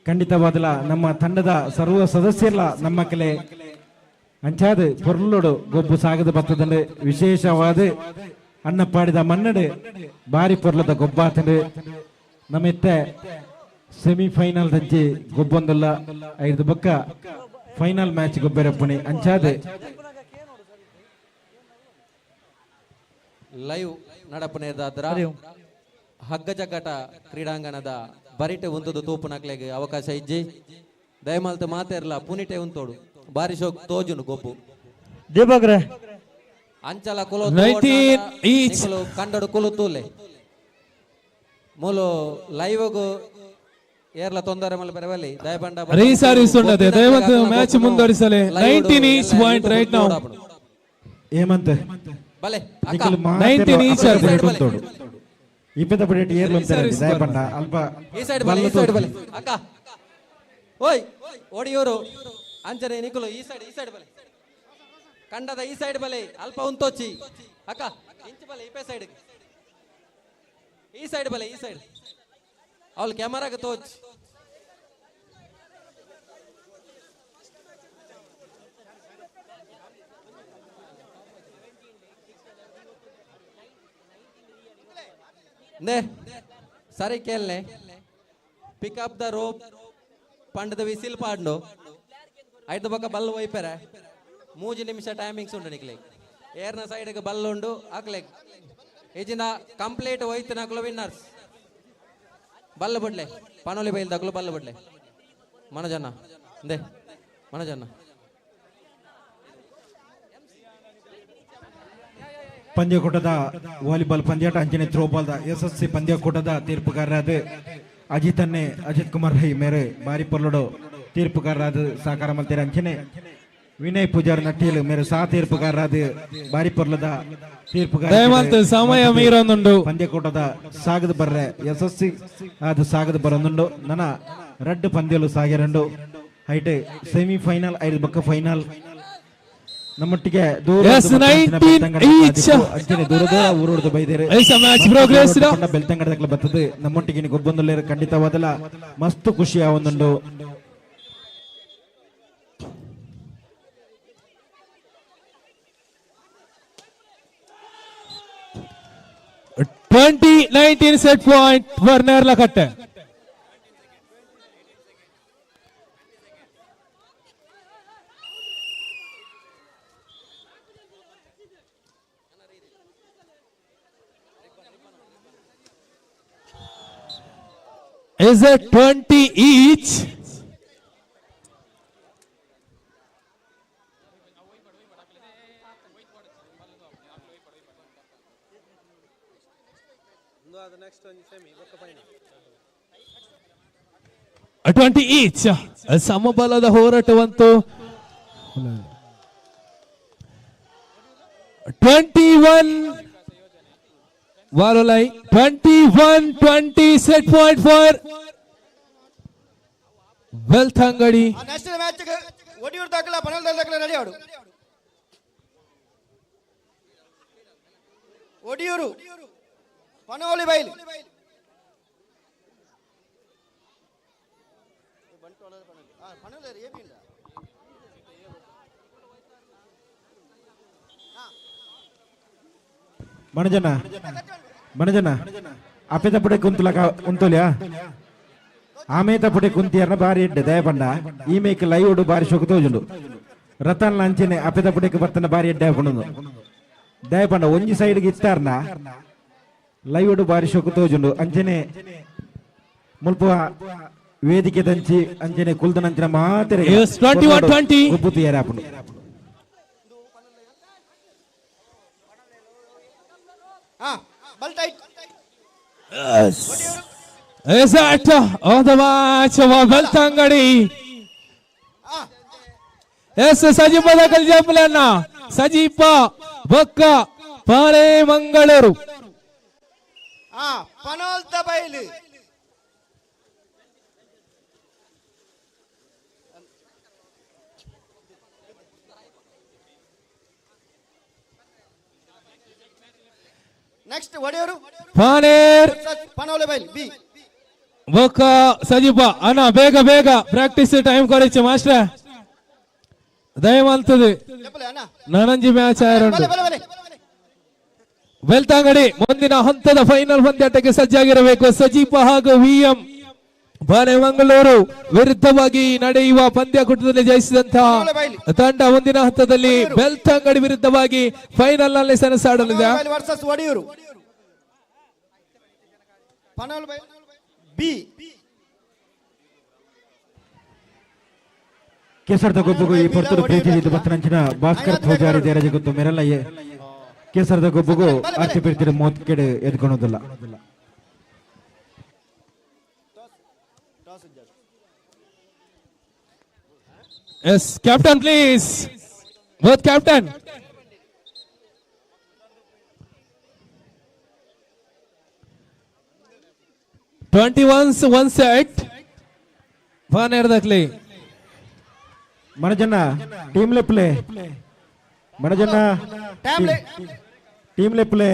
ಖಂಡಿತವಾದಲ ನಮ್ಮ ತಂಡದ ಸರ್ವ ಸದಸ್ಯರಲ್ಲ ನಮ್ಮ ಕಲೆ ಅಂಚಾದ ಪೊರ್ಲೋಡು ಗೊಬ್ಬು ಸಾಗದ ಬತ್ತದಂಡೆ ವಿಶೇಷವಾದ ಅಣ್ಣಪ್ಪಾಡಿದ ಮನ್ನಡೆ ಬಾರಿ ಪೊರ್ಲದ ಗೊಬ್ಬಾತಂಡೆ ನಮ್ಮೆತ್ತೆ ಸೆಮಿಫೈನಲ್ ದಂಚಿ ಗೊಬ್ಬೊಂದಲ್ಲ ಐದು ಬೊಕ್ಕ ಫೈನಲ್ ಮ್ಯಾಚ್ ಗೊಬ್ಬರಪ್ಪಣೆ ಅಂಚಾದೆ ಲೈವ್ ನಡಪಣೆದಾದ್ರ ಹಗ್ಗ ಜಗ್ಗಾಟ ಕ್ರೀಡಾಂಗಣದ ಬರಿಟೆ ಉಂತದು ತೂಪುನಕ್ಲೆಗ್ ಅವಕಾಶ ಇಜ್ಜಿ ದಯಮಾಲ್ತ ಮಾತೆರ್ಲ ಪುನಿಟೆ ಉಂತೋಡು ಬಾರಿ ಶೋಕ್ ತೋಜುನು ಗೊಬ್ಬು ದೇಬಾಗ್ರೆ ಅಂಚಲ ಕುಲು ಕಂಡಡು ಕುಲು ತೂಲೆ ಮೂಲು ಲೈವ್ಗೂ ಏರ್ಲ ತೊಂದರೆ ಮಲ್ಲ ಬರವಲ್ಲಿ ದಯಬಂಡ ರೀಸಾರಿಸುಂಡದೆ ದಯವಂತ ಮ್ಯಾಚ್ ಮುಂದುವರಿಸಲೆ 19 ಈಚ್ ಪಾಯಿಂಟ್ ರೈಟ್ now ಏಮಂತ ಬಲೆ 19 ಈಚ್ ಇಪ್ಪತ್ತ ಪಡೆಟ್ ಏರ್ಲ ಅಂತಾರೆ ದಯಬಂಡ ಅಲ್ಪ ಈ ಸೈಡ್ ಬಲೆ ಈ ಸೈಡ್ ಬಲೆ ಅಕ್ಕ ಓಯ್ ಓಡಿಯೋರು ಅಂಚನೆ ನಿಕುಲು ಈ ಸೈಡ್ ಬಲೆ ಕಂಡದ ಈ ಸೈಡ್ ಬಲೆ ಅಲ್ಪ ಉಂತೋಚಿ ಅಕ್ಕ ಇಂಚು ಬಲೆ ಇಪ್ಪೆ ಸೈಡ್ ಈ ಸೈಡ್ ಬಲೆ ಈ ಸೈಡ್ ಅವಳು ಕ್ಯಾಮರಾಗ ತೋಚ್ ನೇ ಸರಿ ಕೇಳನೆ ಪಿಕ್ ಅಪ್ the rope ಪಂಡದ ವಿಸಿಲ್ ಪಾಂಡು ಐದು ಬೊಕ್ಕ ಬಲ್ಲು ಒಯ್ಪೆರೆ 3 ನಿಮಿಷ ಟೈಮಿಂಗ್ಸ್ ಉಂಟು ನಿಕ್ಲೆ ಏರ್ನ ಸೈಡ್ಗೆ ಬಲ್ಲು ಉಂಡು ಹಾಕ್ಲೆ ಈಜಿನ ಕಂಪ್ಲೀಟ್ ಒಯ್ತು ನಕಲು ವಿನ್ನರ್ಸ್ ಬಲ್ಲ ಬಡ್ಲೆ ಪನೋಲಿ ಬೈಲ್ ದಕ್ಲು ಬಲ್ಲ ಬಡ್ಲೆ ಮನೋಜನ್ನ they ಮನೋಜನ್ನ ಪಂದ್ಯಕೂಟದ ವಾಲಿಬಾಲ್ ಪಂದ್ಯಾಟ ಅಂಚನೆ ಥ್ರೋಬಾಲ್ದ ಎಸ್ಎಸ್ಸಿ ಪಂದ್ಯಕೂಟದ ತೀರ್ಪುಗಾರರಾದ ಅಜಿತ್ ಅನ್ನೆ ಅಜಿತ್ ಕುಮಾರ್ ರೈ ಮೇರೆ ಬಾರಿ ಪೊರ್ಲುಡು ತೀರ್ಪುಗಾರರಾದ ಸಹಕಾರ ಮಲ್ತೇರೆ ಅಂಚನೆ ವಿನಯ್ ಪೂಜಾರ್ ನಟ್ಟೀಲು ಮೇರೆ ಸಹ ತೀರ್ಪುಗಾರರಾದ ಬಾರಿ ಪೊರ್ಲದ ತೀರ್ಪುಗಾರ ಸಮಯ ಮೀರೊಂದುಂಡು ಪಂದ್ಯಕೂಟದ ಸಾಗದ ಬರ್ರೆ ಎಸ್ಎಸ್ಸಿ ಅದು ಸಾಗದ ಬರೊಂದುಂಡು ನನ್ನ ರಡ್ಡು ಪಂದ್ಯಲು ಸಾಗಿರಂಡು ಹೈಟ್ ಸೆಮಿಫೈನಲ್ ಐದು ಬಕ್ಕ ಫೈನಲ್ ನಮ್ಮೊಟ್ಟಿಗೆ ದೂರ ದೂರ ದೂರ ಊರುಡ್ದು ಬೈದೇರೆ ಬೆಳ್ತಂಗಡದಕ್ಲ ಬರ್ತದೆ ನಮ್ಮೊಟ್ಟಿಗೆ ಗೊಬ್ಬೊಂದುಲ್ಲೇರು ಖಂಡಿತವಾದಲ ಮಸ್ತ್ ಖುಷಿ ಆವೊಂದುಂಡು. 20-19 set point for Nerlakatte. Is it 20 each? Twenty each ಸಮಬಲದ ಹೋರಾಟವಂತೂ 21 ವಾರೋಲೈ 21-20 set point for Belthangady. Next match Odiyoor ದಾಖಲ ಪನಲ್ ದಾಖಲ ರೆಡಿ ಆಡು ಒಡಿಯೂರು ಪನೋಲಿ ಬೈಲ್ ಮನಜನ ಮನಜನ ಅಪೇತ ಪುಡೆ ಕುಂತಲಕ ಉಂತೋಲಿಯಾ ಆಮೇತ ಪುಡೆ ಕುಂತಿಯರ್ನ ಬಾರಿ ಎಡ್ಡೆ ದಯಪಂಡ ಈ ಮೇಕ್ ಲೈವ್ ಬಾರಿ ಶೋಕು ತೋಜುಂಡು ರತನ್ ಲಾಂಚನೆ ಅಪೇತ ಪುಡೆಕ್ ಬರ್ತನ ಬಾರಿ ಎಡ್ಡೆ ಹಾಕೊಂಡು ದಯಪಂಡ ಒಂಜಿ ಸೈಡ್ಗೆ ಇತ್ತಾರ್ನ ಲೈವ್ ಬಾರಿ ಶೋಕು ತೋಜುಂಡು ಅಂಚನೆ ಮುಲ್ಪ ವೇದಿಕೆ ದಂಚಿ ಅಂಚನೆ ಕುಲ್ದನಂಚಿನ ಮಾತೆರೆ 21-20 ಗೊಬ್ಬು ತಯಾರಾಪುಂಡು. On the match Belthangady. Yes, Sajipa ದಾಖಲೆ ಜಂಪ್ಲನ್ನ ಸಜೀಪ ಬೊಕ್ಕ ಪಾಲೆ ಮಂಗಳೂರು. ಪನೋಲ್ತ ಬೈಲು. ನೆಕ್ಸ್ಟ್ ಒಡೆಯರು ಪಾನೇರ್ ಪನೋಲೆ ಬೈಲ್ ಬಿ ಬೊಕ್ಕ ಸಜೀಪ. ಅಣ್ಣ ಬೇಗ ಬೇಗ ಪ್ರಾಕ್ಟೀಸ್ ಟೈಮ್ ಕೊರಚು ಮಾಸ್ಟರ್, ದಯಮಾಲ್ತದೆ ನಾನಂಜಿ ಮ್ಯಾಚ್ ಆಯರುಂಟು. ಬೆಳ್ತಂಗಡಿ ಮುಂದಿನ ಹಂತದ ಫೈನಲ್ ಪಂದ್ಯಾಟಕ್ಕೆ ಸಜ್ಜಾಗಿರಬೇಕು. ಸಜೀಪ ಹಾಗೂ ವಿಎಂ ಬಾನೆ ಮಂಗಳೂರು ವಿರುದ್ಧವಾಗಿ ನಡೆಯುವ ಪಂದ್ಯಕೂಟದಲ್ಲಿ ಜಯಿಸಿದಂತಹ ತಂಡ ಮುಂದಿನ ಹಂತದಲ್ಲಿ ಬೆಳ್ತಂಗಡಿ ವಿರುದ್ಧವಾಗಿ ಫೈನಲ್ ನಲ್ಲಿ ಸೆಣಸಾಡಲಿದೆ. ಕೇಸರದ ಗೊಬ್ಬುಗು ಈ ಪೊರ್ತುಡು ಪ್ರೀತಿ ಬತ್ತನಂಚಿನ ಭಾಸ್ಕರ್ ಪೂಜಾರಿ ದೇರಜ ಗೊತ್ತು ಮೆರಲ್ಲ ಕೇಸರದ ಗೊಬ್ಬುಗು ಅರ್ತಿ ಪ್ರೀತಿ ಮೋತ್ಕೆಡೆ ಎದ್ಕೊಳೋದಿಲ್ಲ. Yes captain please, both captain. 21 1 set ಬಾನೇರ್ದಕ್ಲಿ. ಮನಜನ್ನ team ಲೆಪ್ಲೆ, ಮನಜನ್ನ team ಲೆಪ್ಲೆ.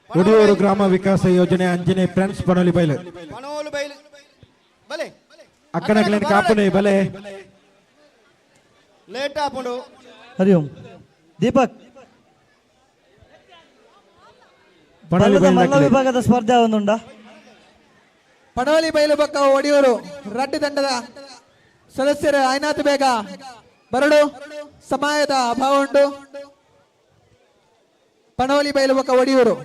Odiyoor ಗ್ರಾಮ ವಿಕಾಸ ಯೋಜನೆ ಅಂಜನೆ ಫ್ರೆಂಡ್ಸ್ ಪನೋಲಿ ಬೈಲು ಅಕ್ಕನಗಲೇನು ಕಾಪುನೆ ಬಲೆ ಲೇಟ್ ಆಪುಂಡು. ಹರಿ ಓಂ ದೀಪಕ್, ಪಣೋಲಿ ಮಲ್ಲ ವಿಭಾಗದ ಸ್ಪರ್ಧೆ ಒಂದುಂಡ. ಪಣೋಲಿ ಬೈಲು ಬಕ್ಕ ಒಡಿಯೂರು ರಡ್ಡು ತಂಡದ ಸದಸ್ಯರು ಐನಾಥ್ ಬೇಗ ಬರಡು, ಸಮಯದ ಅಭಾವ ಉಂಟು. ಪಣೋಲಿ ಬೈಲು ಬಕ್ಕ Odiyoor.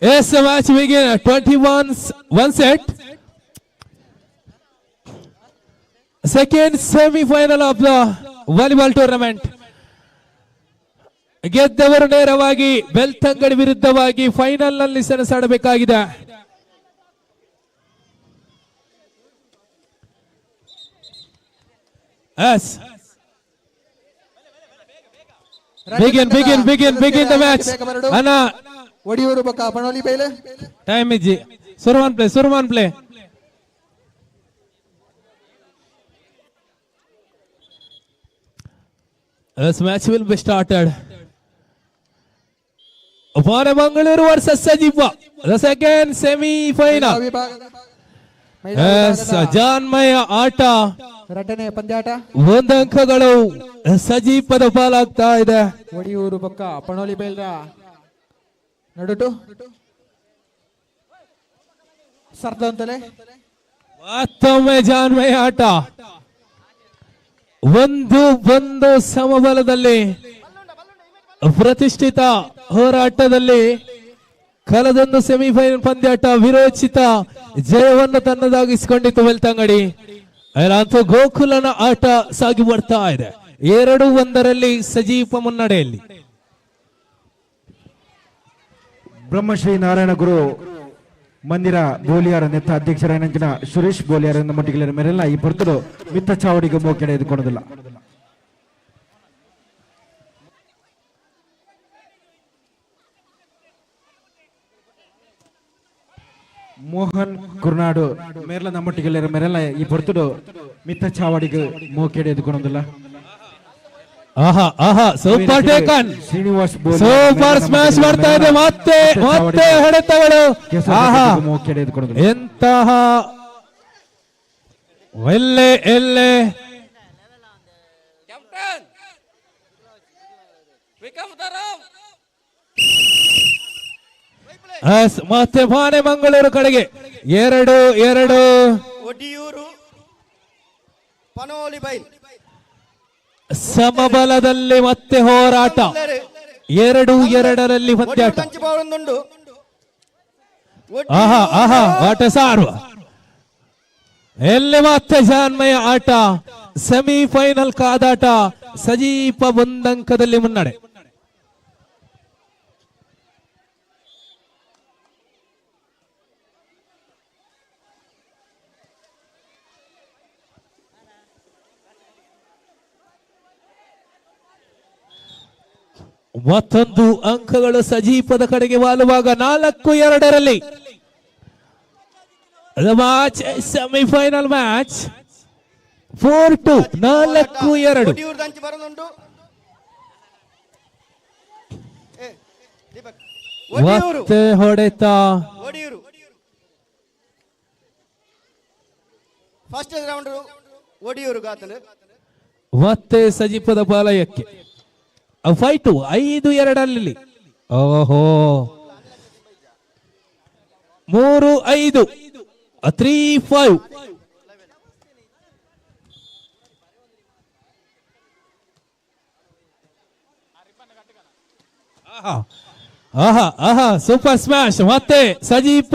Yes, match begin 21 1 set. Second semi-final of the volleyball tournament. ಗೆದ್ದವರು ನೇರವಾಗಿ ಬೆಳ್ತಂಗಡಿ ವಿರುದ್ಧವಾಗಿ ಫೈನಲ್ ನಲ್ಲಿ ಸೆಣಸಾಡಬೇಕಾಗಿದೆ. Yes, begin begin begin begin the match. ಅಣ್ಣ ಒಡಿಯೂರು ಬಕ್ಕ ಪಣೋಲಿ ಬೈಲು. ಟೈಮ್ ಇಜ್ಜಿ. ಸುರ್ಮಾನ್ play, ಸುರ್ಮಾನ್ play. This match will be started. Mangaluru versus Sajipa, the second semi-final. Yes, ಜಾನ್ಮಯ ಆಟ. ಎರಡನೇ ಪಂದ್ಯಾಟ. ಒಂದು ಅಂಕಗಳು ಸಜೀಪದ ಪಾಲಾಗ್ತಾ ಇದೆ. ಒಡಿಯೂರು ಬೊಕ್ಕ ಪಣೋಲಿ ಬೈಲ್ರ ನಡುಟು ಸರ್ದಂತಲೇ. ಮತ್ತೊಮ್ಮೆ ಜಾನ್ಮಯ ಆಟ. 1-1 ಸಮಬಲದಲ್ಲಿ ಪ್ರತಿಷ್ಠಿತ ಹೋರಾಟದಲ್ಲಿ ಕಳೆದೊಂದು ಸೆಮಿಫೈನಲ್ ಪಂದ್ಯಾಟ ವಿರೋಚಿತ ಜಯವನ್ನು ತನ್ನದಾಗಿಸಿಕೊಂಡಿತ್ತು ಬೆಳ್ತಂಗಡಿ. ಅಂತೂ ಗೋಕುಲನ ಆಟ ಸಾಗಿ ಬರ್ತಾ ಇದೆ. 2-1ರಲ್ಲಿ ಸಜೀಪ ಮುನ್ನಡೆಯಲ್ಲಿ. ಬ್ರಹ್ಮಶ್ರೀ ನಾರಾಯಣ ಗುರು ಮಂದಿರ ಬೋಲಿಯಾರ ನೆತ್ತ ಅಧ್ಯಕ್ಷರಾಯನಂಚಿನ ಸುರೇಶ್ ಬೋಲಿಯಾರ ಮಟ್ಟಿಗೆ ಮೇರೆಲ್ಲ ಈ ಪೊರ್ತುಡು ಮಿತ್ತ ಚಾವಡಿಗೆ ಮೋಕೆಡೆ ಎದುಕೊಳ್ಳೋದಿಲ್ಲ. ಮೋಹನ್ ಕುರ್ನಾಡು ಮೇರ್ಲ ನಮ್ಮೊಟ್ಟಿಗೆ ಮೇರೆಲ್ಲ ಈ ಪೊರ್ತುಡು ಮಿತ್ತ ಚಾವಡಿಗೆ ಮೋಕೆಡೆ ಎದುಕೊಳ್ಳೋದಿಲ್ಲ. ಆಹಾ ಆಹಾ, super taken, Srinivas super smash ಬರ್ತಾ ಇದೆ. ಮತ್ತೆ ಮತ್ತೆ ಹೊಡೆತಗಳು. ಆಹಾ, ಎಂತಹ ಎಲ್ಲೆ ಎಲ್ಲೆ. ಮತ್ತೆ ಮಾನೆ ಮಂಗಳೂರು ಕಡೆಗೆ 2-2. ಒಡಿಯೂರು ಪನೋಲಿ ಬೈಲ್ ಸಮಬಲದಲ್ಲಿ ಮತ್ತೆ ಹೋರಾಟ. 2-2ರಲ್ಲಿ ಪಂದ್ಯಾಟ. ಆಹಾ ಆಹಾ, ಆಟ ಸಾರುವ ಎಲ್ಲಿ ಮತ್ತೆ ಜಾನ್ಮಯ ಆಟ. ಸೆಮಿಫೈನಲ್ ಕಾದಾಟ. ಸಜೀಪ ಒಂದಂಕದಲ್ಲಿ ಮುನ್ನಡೆ. ಮತ್ತೊಂದು ಅಂಕಗಳು ಸಜೀಪದ ಕಡೆಗೆ ವಾಲುವಾಗ 4-2ರಲ್ಲಿ. Match semifinal match 4-2, 4-2. ಒಡಿಯೂರ್ದಂಚಿ ಬರೋದುಂಟು. ಏ, ದೀಪಕ್, ಒಡಿಯೂರು. ಮತ್ತೆ ಹೊಡೆತ. ಒಡಿಯೂರು ಫಸ್ಟ್ ರೌಂಡ್, ಒಡಿಯೂರು ಗಾತನು. ಮತ್ತೆ ಸಜೀಪದ ಪಾಲಯಕ್ಕೆ. 5-2, 5-2ರಲ್ಲಿ. ಓಹೋ, 3-5, 3-5. ಆಹಾ ಆಹಾ ಆಹಾ, ಸೂಪರ್ ಸ್ಮ್ಯಾಶ್. ಮತ್ತೆ ಸಜೀಪ,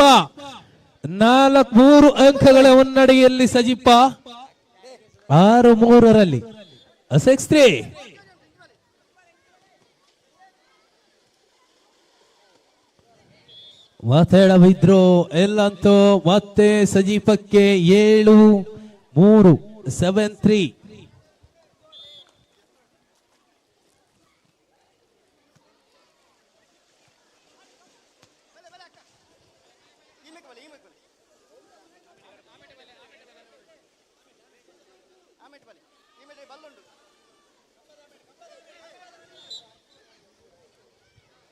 4-3 ಅಂಕಗಳ ಮುನ್ನಡೆಯಲ್ಲಿ ಸಜೀಪ, 6-3ರಲ್ಲಿ, 6-3. ಮತ್ತೆ ಬಿದ್ರು ಎಲ್ಲಂತೂ. ಮತ್ತೆ ಸಜೀಪಕ್ಕೆ 7-3, 7-3.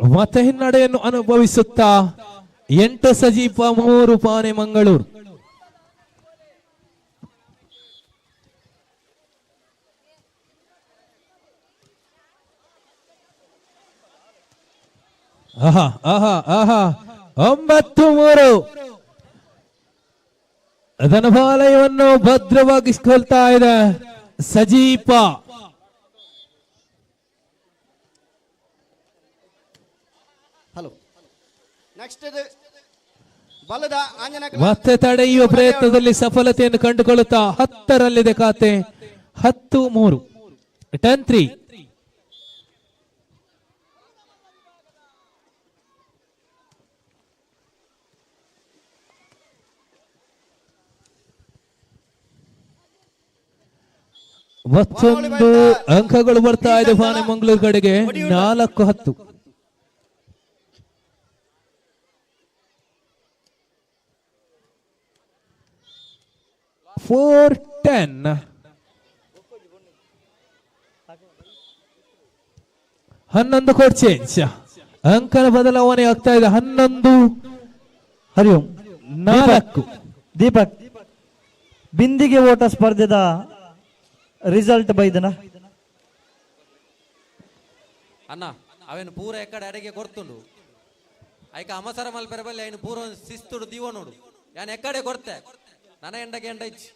ಮತ್ತೆ ಹಿನ್ನಡೆಯನ್ನು ಅನುಭವಿಸುತ್ತಾ 8 ಸಜೀಪ, 3 ಪಾನೆ ಮಂಗಳೂರು. ಆಹಾ ಆಹಾ ಆಹಾ, 9-3. ಧನಬಾಲಯವನ್ನು ಭದ್ರವಾಗಿಸಿಕೊಳ್ತಾ ಇದೆ ಸಜೀಪ. ಹಲೋ, ನೆಕ್ಸ್ಟ್ ಬಲದ ಆಂಜನ. ಮತ್ತೆ ತಡೆಯುವ ಪ್ರಯತ್ನದಲ್ಲಿ ಸಫಲತೆಯನ್ನು ಕಂಡುಕೊಳ್ಳುತ್ತಾ 10ರಲ್ಲಿದೆ ಖಾತೆ, 10-3, 10-3. ಮತ್ತೊಂದು ಅಂಕಗಳು ಬರ್ತಾ ಇದೆ ಫಾನೆ ಮಂಗಳೂರು ಕಡೆಗೆ, 4-10. 4-10. 11 ಕೋಟ್ ಚೇಂಜ್, ಅಂಕನ ಬದಲಾವಣೆ ಆಗ್ತಾ ಇದೆ. 11 ಹರಿ ಓಂ. 4. ದೀಪಕ್, ಬಿಂದಿಗೆ ಓಟ ಸ್ಪರ್ಧೆದ ರಿಸಲ್ಟ್ ಬೈದನ. ಅಣ್ಣ, ಅವೇನು ಪೂರ ಎಕ್ಕಡೆ ಅಡಿಗೆ ಕೊಡ್ತುಂಡು. ಐಕ ಅಮಸರ ಮಲ್ಪೆರ ಬಲ್ಲಿ, ಐನು ಪೂರ ಶಿಸ್ತುಡು ದೀವ ನೋಡು. ಯಾನ್ ಎಕ್ಕಡೆ ಕೊಡ್ತೆ, ನನ್ನ ಎಂಡಗೆ ಎಂಡ ಇಚ್ಚಿ.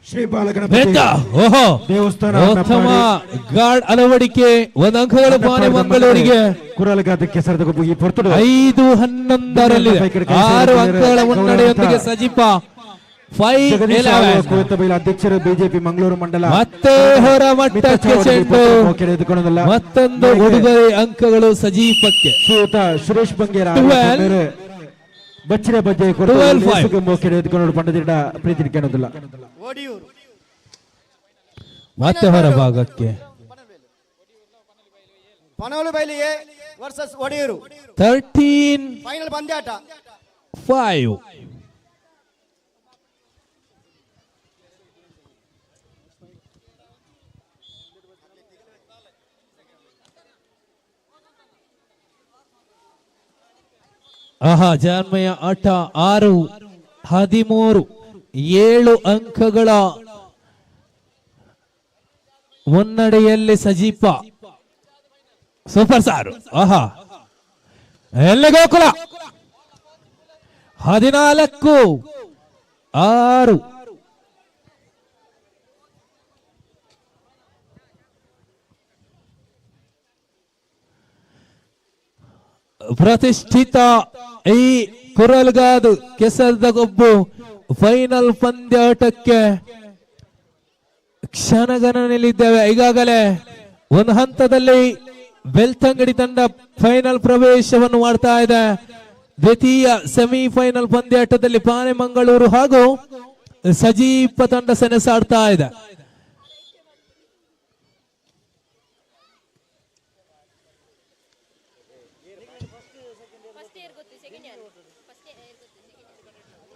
ಶ್ರೀ ಬಾಲಗಣಪತಿ ಬೆತ್ತ. ಓಹೋ, ದೇವಸ್ಥಾನ ಉತ್ತಮ ಗಾರ್ಡ್ ಅಳವಡಿಕೆ. ಒಂದು ಅಂಕಗಳು ಪಾನೆ ಮಂಗಳೂರಿಗೆ. ಕುರಲಗಾದ ಕೆಸರದ ಗೊಬ್ಬು ಈ ಪೊರ್ತುಡು 5-11ರಲ್ಲಿ, 6 ಅಂಕಗಳ ಮುನ್ನಡೆಯೊಂದಿಗೆ ಸಜೀಪ, 5 ಜಗದೀಶ್ 11. ಕುವೆತ್ತಬೈಲು ಅಧ್ಯಕ್ಷರು, ಬಿಜೆಪಿ ಮಂಗಳೂರು ಮಂಡಲ. ಮತ್ತೆ ಹೊರ ಮಟ್ಟಕ್ಕೆ ಚೆಂಡು. ಮತ್ತೊಂದು ಉಡುಗೊರೆ ಅಂಕಗಳು ಸಜೀಪಕ್ಕೆ. ಶ್ರೀಯುತ ಸುರೇಶ್ ಬಂಗೇರ 12. ಬಚ್ಚಿನ ಬಜ್ಜೆ 12-5. ಎದುಕೊಂಡು ಪಂಡದಿಡ ಪ್ರೀತಿ ಕೇಳೋದಿಲ್ಲ. ಒಡಿಯೂರು. ಮತ್ತೆ ಹೊರ ಭಾಗಕ್ಕೆ. ಪನೋಲು ಬೈಲಿಗೆ ವರ್ಸಸ್ ಒಡಿಯೂರು. 13 ಫೈನಲ್ ಪಂದ್ಯಾಟ. 5. ಆಹಾ, ಜಾನ್ಮಯ ಆಟ. 6-13, 7 ಅಂಕಗಳ ಮುನ್ನಡೆಯಲ್ಲಿ ಸಜೀಪ. ಸೂಪರ್ ಸಾರು. ಆಹಾ, ಎಲ್ಲಿ ಗೋಕುಲ. 14-6. ಪ್ರತಿಷ್ಠಿತ ಈ ಕುರಲ್ಗಾದು ಕೆಸರದ ಗೊಬ್ಬು ಫೈನಲ್ ಪಂದ್ಯಾಟಕ್ಕೆ ಕ್ಷಣಗಣನೆಯಲ್ಲಿದ್ದೇವೆ. ಈಗಾಗಲೇ ಒಂದು ಹಂತದಲ್ಲಿ ಬೆಳ್ತಂಗಡಿ ತಂಡ ಫೈನಲ್ ಪ್ರವೇಶವನ್ನು ಮಾಡ್ತಾ ಇದೆ. ದ್ವಿತೀಯ ಸೆಮಿಫೈನಲ್ ಪಂದ್ಯಾಟದಲ್ಲಿ ಪಾನೆಮಂಗಳೂರು ಹಾಗೂ ಸಜೀಪ ತಂಡ ಸೆಣಸಾಡ್ತಾ ಇದೆ.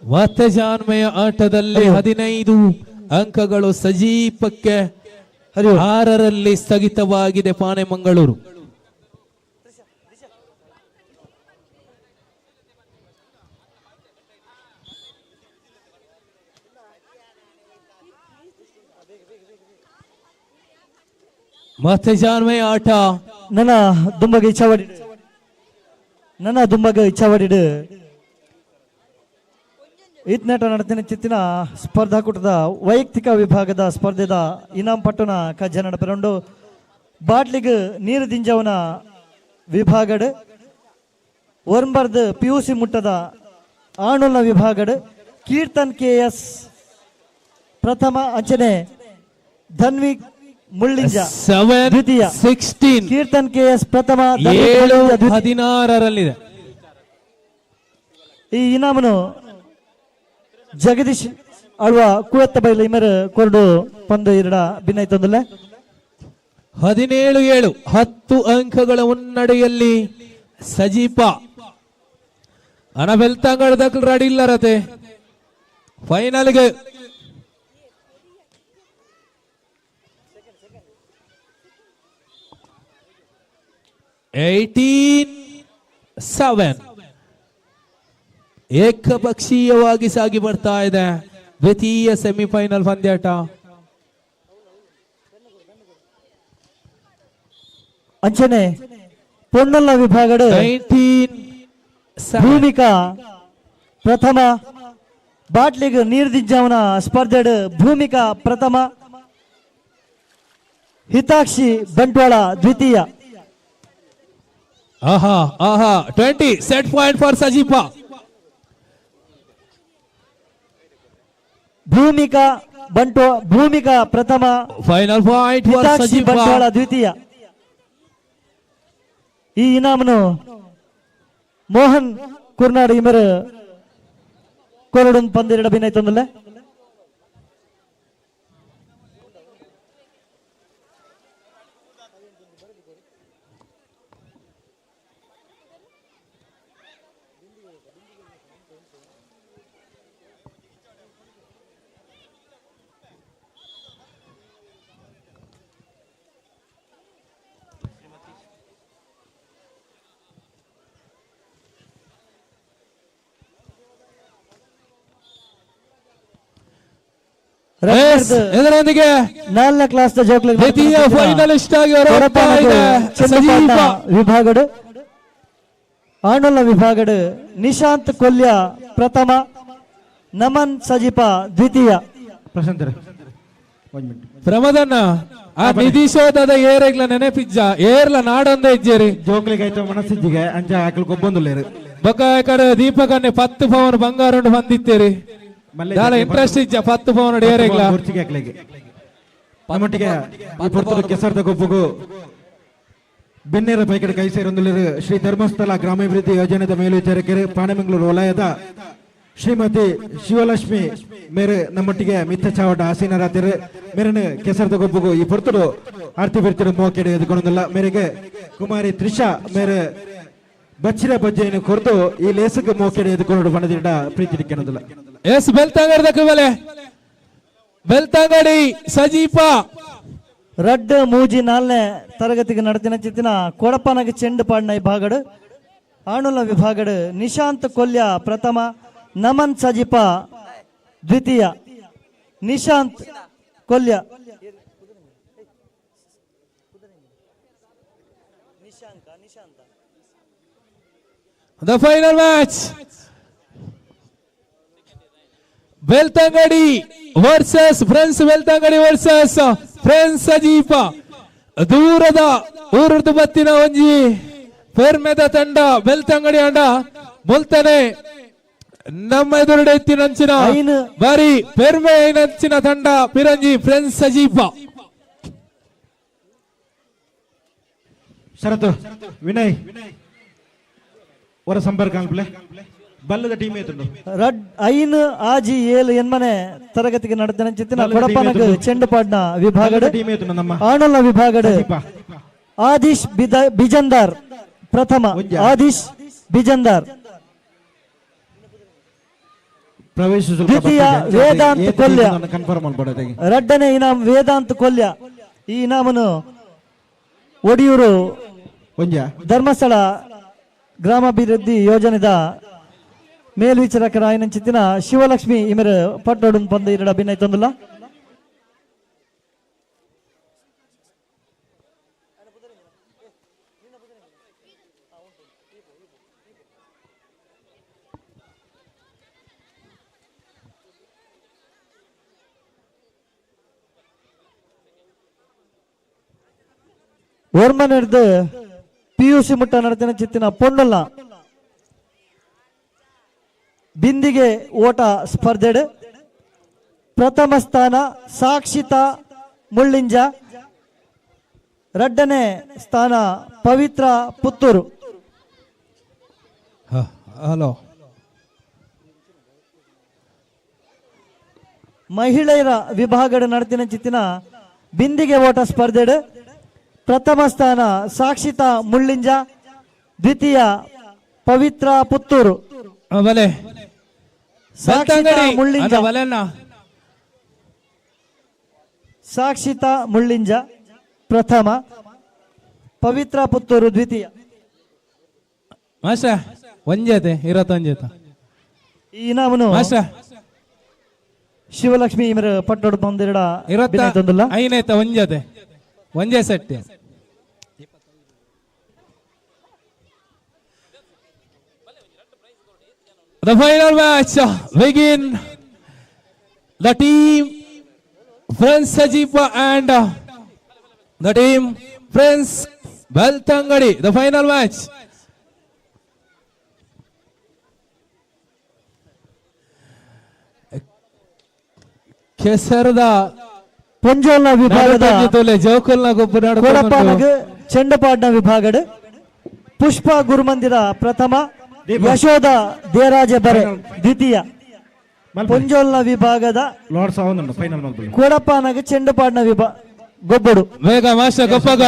ಮತ್ತೆ ಜಾನ್ಮೆಯ ಆಟದಲ್ಲಿ 15 ಅಂಕಗಳು ಸಜೀಪಕ್ಕೆ, 6ರಲ್ಲಿ ಸ್ಥಗಿತವಾಗಿದೆ ಪಾನೆಮಂಗಳೂರು. ಮತ್ತೆ ಜಾನ್ಮೆಯ ಆಟ. ನನ್ನ ದುಂಬಗೆ ಇಚ್ಛಾವಡಿ, ನನ್ನ ದುಂಬಗೆ ಇಚ್ಛಾವಡಿಡು ಇತ್ನೇಟ ನಡತಿನ ಚಿತ್ತಿನ ಸ್ಪರ್ಧಾಕೂಟದ ವೈಯಕ್ತಿಕ ವಿಭಾಗದ ಸ್ಪರ್ಧೆದ ಇನಾಮ್ ಪಟ್ಟಣ ಕಜ್ಜ ನಡಪೆರೊಂಡು. ಬಾಟ್ಲಿಗ್ ನೀರು ದಿಂಜವನ ವಿಭಾಗಡ್ ಒರ್ಂಬರ್ದ್ ಪಿಯುಸಿ ಮುಟ್ಟದ ಆಣುಲ್ನ ವಿಭಾಗಡ್ ಕೀರ್ತನ್ ಕೆ ಎಸ್ ಪ್ರಥಮ, ಅಂಚನೆ ಧನ್ವಿ ಮುಳ್ಳಿಂಜ 7 ದ್ವಿತೀಯ. 16. ಕೀರ್ತನ್ ಕೆ ಎಸ್ ಪ್ರಥಮ, ಧನ್ವಿ ಮುಳ್ಳಿಂಜ ದ್ವಿತೀಯ. 7-16ರಲ್ಲಿದೆ. ಈ ಇನಾಮನು ಜಗದೀಶ್ ಅಳ್ವ ಕುವೆತ್ತ ಬೈಲ ಇಮರ್ ಕೊರಡು ಪಂದು ಇರಡ ಭಿನ್ನೈತೊಂದಲ್ಲ. 17-7, 10 ಅಂಕಗಳ ಮುನ್ನಡೆಯಲ್ಲಿ ಸಜೀಪ. ಹಣ ಬೆಲ್ತಂಗಡ ದಕ್ಕಲ್ ರೆಡಿ ಇಲ್ಲ ರತೆ ಫೈನಲ್ಗೆ. 18-7 ಏಕಪಕ್ಷೀಯವಾಗಿ ಸಾಗಿ ಬರ್ತಾ ಇದೆ ದ್ವಿತೀಯ ಸೆಮಿಫೈನಲ್ ಪಂದ್ಯಾಟ. ಅಂಚನೆ ಪೊಣ್ಣಲ್ಲ ವಿಭಾಗಡ್ 19 ಭೂಮಿಕಾ ಪ್ರಥಮ, ಬಾಟ್ಲಿಗ್ ನೀರು ದಿಂಜವನ ಸ್ಪರ್ಧೆಡ್ ಭೂಮಿಕಾ ಪ್ರಥಮ, ಹಿತಾಕ್ಷಿ ಬಂಟ್ವಾಳ ದ್ವಿತೀಯ. ಆಹಾ ಆಹಾ, 20 set point for Sajipa. Bhoomika ಬಂಟ್ವಾ Bhoomika ಪ್ರಥಮ, final point for Hitakshi Sajipa. Bantwal ದ್ವಿತೀಯ. ಈ ಇನಾಮನು ಮೋಹನ್ ಕುರ್ನಾಡ್ ಇಮರ್ ಕೊರಡುನ್ ಪಂದಿರಡ ಭಿನ್ನೈತೊಂದಲ್ಲ. ಇದರೊಂದಿಗೆ ನಾಲ್ಕನೇ ಕ್ಲಾಸ್ ಜೋಕ್ಲ ದ್ವಿತೀಯ ಫೈನಲಿಸ್ಟ್ ಆಗಿ ಹೊರಹೊಮ್ಮುತ್ತಾ ಇದೆ ಸಜೀಪ. ವಿಭಾಗಡ್ ಆಣುಲ ವಿಭಾಗಡ್ ನಿಶಾಂತ್ ಕೊಲ್ಯ ಪ್ರಥಮ, ನಮನ್ ಸಜೀಪ ದ್ವಿತೀಯ. ಪ್ರಶಾಂತ್ ಪ್ರಮದನ್ನ ಆ ನಿಧಿಶೋಧದ ಏರೆಗ್ಲ ನೆನಪಿಜ್ಜ ಏರ್ಲ ನಾಡೊಂದೇ ಇಜ್ಜೇರಿ ಜೋಕ್ಲಿಗೆ ಆಯ್ತು ಮನಸ್ಸಿಜ್ಜಿಗೆ ಅಂಚ ಆಕಲ್ ಗೊಬ್ಬೊಂದುಲ್ಲೇರು. ಬೊಕ್ಕ ಕಡೆ ದೀಪಕನ್ನೆ 10 ಪವನ್ ಬಂಗಾರ ಬಂದಿತ್ತೇರಿ. ದಾಲ ಇಂಟ್ರೆಸ್ಟ್ ಇಜ್ಜ 10 ಪವನ್ ಏರೆಗ್ಲ. ಕುರ್ಚಿಗೆ ಹಾಕ್ಲಿಗೆ ನಮ್ಮೊಟ್ಟಿಗೆ ಈ ಪೊರ್ತುಡು ಕೆಸರ್ದ ಗೊಬ್ಬುಗು ಬೆನ್ನೇರ ಪೈಕಡೆ ಕೈ ಸೇರೊಂದುಲ್ಲೇರು ಶ್ರೀ ಧರ್ಮಸ್ಥಳ ಗ್ರಾಮಾಭಿವೃದ್ಧಿ ಯೋಜನೆದ ಮೇಲ್ವಿಚಾರಕರು ಪಾಣೆಮಂಗಳೂರು ವಲಯದ ಶ್ರೀಮತಿ ಶಿವಲಕ್ಷ್ಮಿ ಮೇರೆ ನಮ್ಮೊಟ್ಟಿಗೆ ಮಿತ್ತ ಚಾವಟ ಆಸೀನರಾತಿರು. ಮೇರನು ಕೆಸರ್ದ ಗೊಬ್ಬುಗು ಈ ಪೊರ್ತುಡು ಆರ್ತಿ ಬಿರ್ತಿರು ಮೋಕೆಡೆ ಎದುಕೊಂಡಲ್ಲ. ಮೇರೆಗೆ ಕುಮಾರಿ ತ್ರಿಷಾ ಮೇರೆ ಬಚ್ಚಿರ ಬಜ್ಜೆಯನ್ನು ಕೊರದು ಈ ಲೇಸಕ್ಕೆ ಮೋಕೆಡೆ ಎದುಕೊಂಡು ಬಣದಿಡ ಪ್ರೀತಿ ದಿಕ್ಕನದಲ್ಲ. ಎಸ್ ಬೆಲ್ತಂಗಡಿ ಬೆಲೆ ಬೆಲ್ತಂಗಡಿ ಸಜೀಪ. ರಡ್ಡ್ ಮೂಜಿ ನಾಲ್ನೇ ತರಗತಿಗೆ ನಡತಿನ ಚಿತ್ತಿನ ಕೊಡಪನಗ ಚೆಂಡು ಪಾಡ್ನ ವಿಭಾಗಡ್ ಆಣುಲ ವಿಭಾಗಡ್ ನಿಶಾಂತ್ ಕೊಲ್ಯ ಪ್ರಥಮ, ನಮನ್ ಸಜೀಪ ದ್ವಿತೀಯ. Nishant Kolya. The final match, Belthangady versus Friends, Belthangady versus Friends Sajipa. ದೂರದ ಊರುದು ಬತ್ತಿನ ಒಂಜಿ ಪೆರ್ಮೆದ ತಂಡ ಬೆಳ್ತಂಗಡಿ ಅಂಡ ಮುಲ್ತನೆ ನಮ್ಮ ಎದುರುಡೆ ಎತ್ತಿನಂಚಿನ ಬಾರಿ ಪೆರ್ಮೆ ಐನಂಚಿನ ತಂಡ ಪಿರಂಜಿ ಫ್ರೆಂಡ್ಸ್ ಸಜೀಪ. ಶರತ್ ವಿನಯ್ ವರ ಸಂಪರ್ಕ ಅನ್ಪ್ಲೆ ಬಲ್ಲದ ಟೀಮ್ ಏತುಂಡು. ರಡ್ 5 6 7 ಎನ್ಮನೆ ತರಗತಿಗೆ ನಡೆದ ಕೊಡಪನಗ ಚೆಂಡುಪಾಡ್ನ ವಿಭಾಗದ ಆಣಲ ವಿಭಾಗದ ಆದಿಶ್ ಬಿಜಂದಾರ್ ಪ್ರಥಮ, ಆದಿಶ್ ಬಿಜಂದಾರ್ ಪ್ರವೇಶ ದ್ವಿತೀಯ ವೇದಾಂತ್ ಕೊಲ್ಯ, ರಡ್ಡನೇ ಇನಾಮ್ ವೇದಾಂತ್ ಕೊಲ್ಯ. ಈ ಇನಾಮನ್ನು ಒಡಿಯೂರು ಧರ್ಮಸ್ಥಳ ಗ್ರಾಮಾಭಿವೃದ್ಧಿ ಯೋಜನೆದ ಮೇಲ್ವಿಚಾರಕರಾಯನಂಚಿತ್ತಿನ ಶಿವಲಕ್ಷ್ಮಿ ಇಮರ ಪಟ್ಟೋಡು ಪಂದ ಇರಡ ಅಭಿನಯ ತಂದುಲ್ಲ. ಓರ್ಮನೆಡ್ದು ಪಿಯುಸಿ ಮುಟ್ಟ ನಡೆದಿನ ಚಿತ್ತಿನ ಪೊಣ್ಣಲ್ಲ ಬಿಂದಿಗೆ ಓಟ ಸ್ಪರ್ಧೆಡ್ ಪ್ರಥಮ ಸ್ಥಾನ ಸಾಕ್ಷಿತಾ ಮುಳ್ಳಿಂಜ, ರಡ್ಡನೇ ಸ್ಥಾನ ಪವಿತ್ರ ಪುತ್ತೂರು. ಹಲೋ ಮಹಿಳೆಯರ ವಿಭಾಗದ ನಡೆದಿನ ಚಿತ್ತಿನ ಬಿಂದಿಗೆ ಓಟ ಸ್ಪರ್ಧೆಡ್ ಪ್ರಥಮ ಸ್ಥಾನ ಸಾಕ್ಷಿತಾ ಮುಳ್ಳಿಂಜ, ದ್ವಿತೀಯ ಪವಿತ್ರ ಪುತ್ತೂರು. ಮುಳ್ಳಿಂಜ ಸಾಕ್ಷಿತಾ ಮುಳ್ಳಿಂಜ ಪ್ರಥಮ, ಪವಿತ್ರ ಪುತ್ತೂರು ದ್ವಿತೀಯ. ಈ ಇನಾಮನು ಶಿವಲಕ್ಷ್ಮಿ ಇಮರ ಪಟ್ಟೋಡು ಬಂದಿರಡ ಒಂಜೇ set. The final match begin. The team Friends Sajipa and the team Friends Belthangady. The final match. ಕೆಸರದ ಪೊಂಜೋಲ್ನ ವಿಭಾಗದ ಜೋಕುಲ್ನ ಕೊಡಪಾನಗ ಚೆಂಡಪಾಡ್ನ ವಿಭಾಗದ ಪುಷ್ಪ ಗುರುಮಂದಿರ ಪ್ರಥಮ, ಯಶೋಧ ದೇರಾಜ ಬರೆ ದ್ವಿತೀಯ. ಪೊಂಜೋಲ್ನ ವಿಭಾಗದ ಕೊಡಪಾನಗ ಚೆಂಡಪಾಡ್ನ ವಿಭಾಗ ಗೊಬ್ಬಡು ಬೇಗ ಮಾಸ್ಟರ್ ಗೊಪ್ಪಗ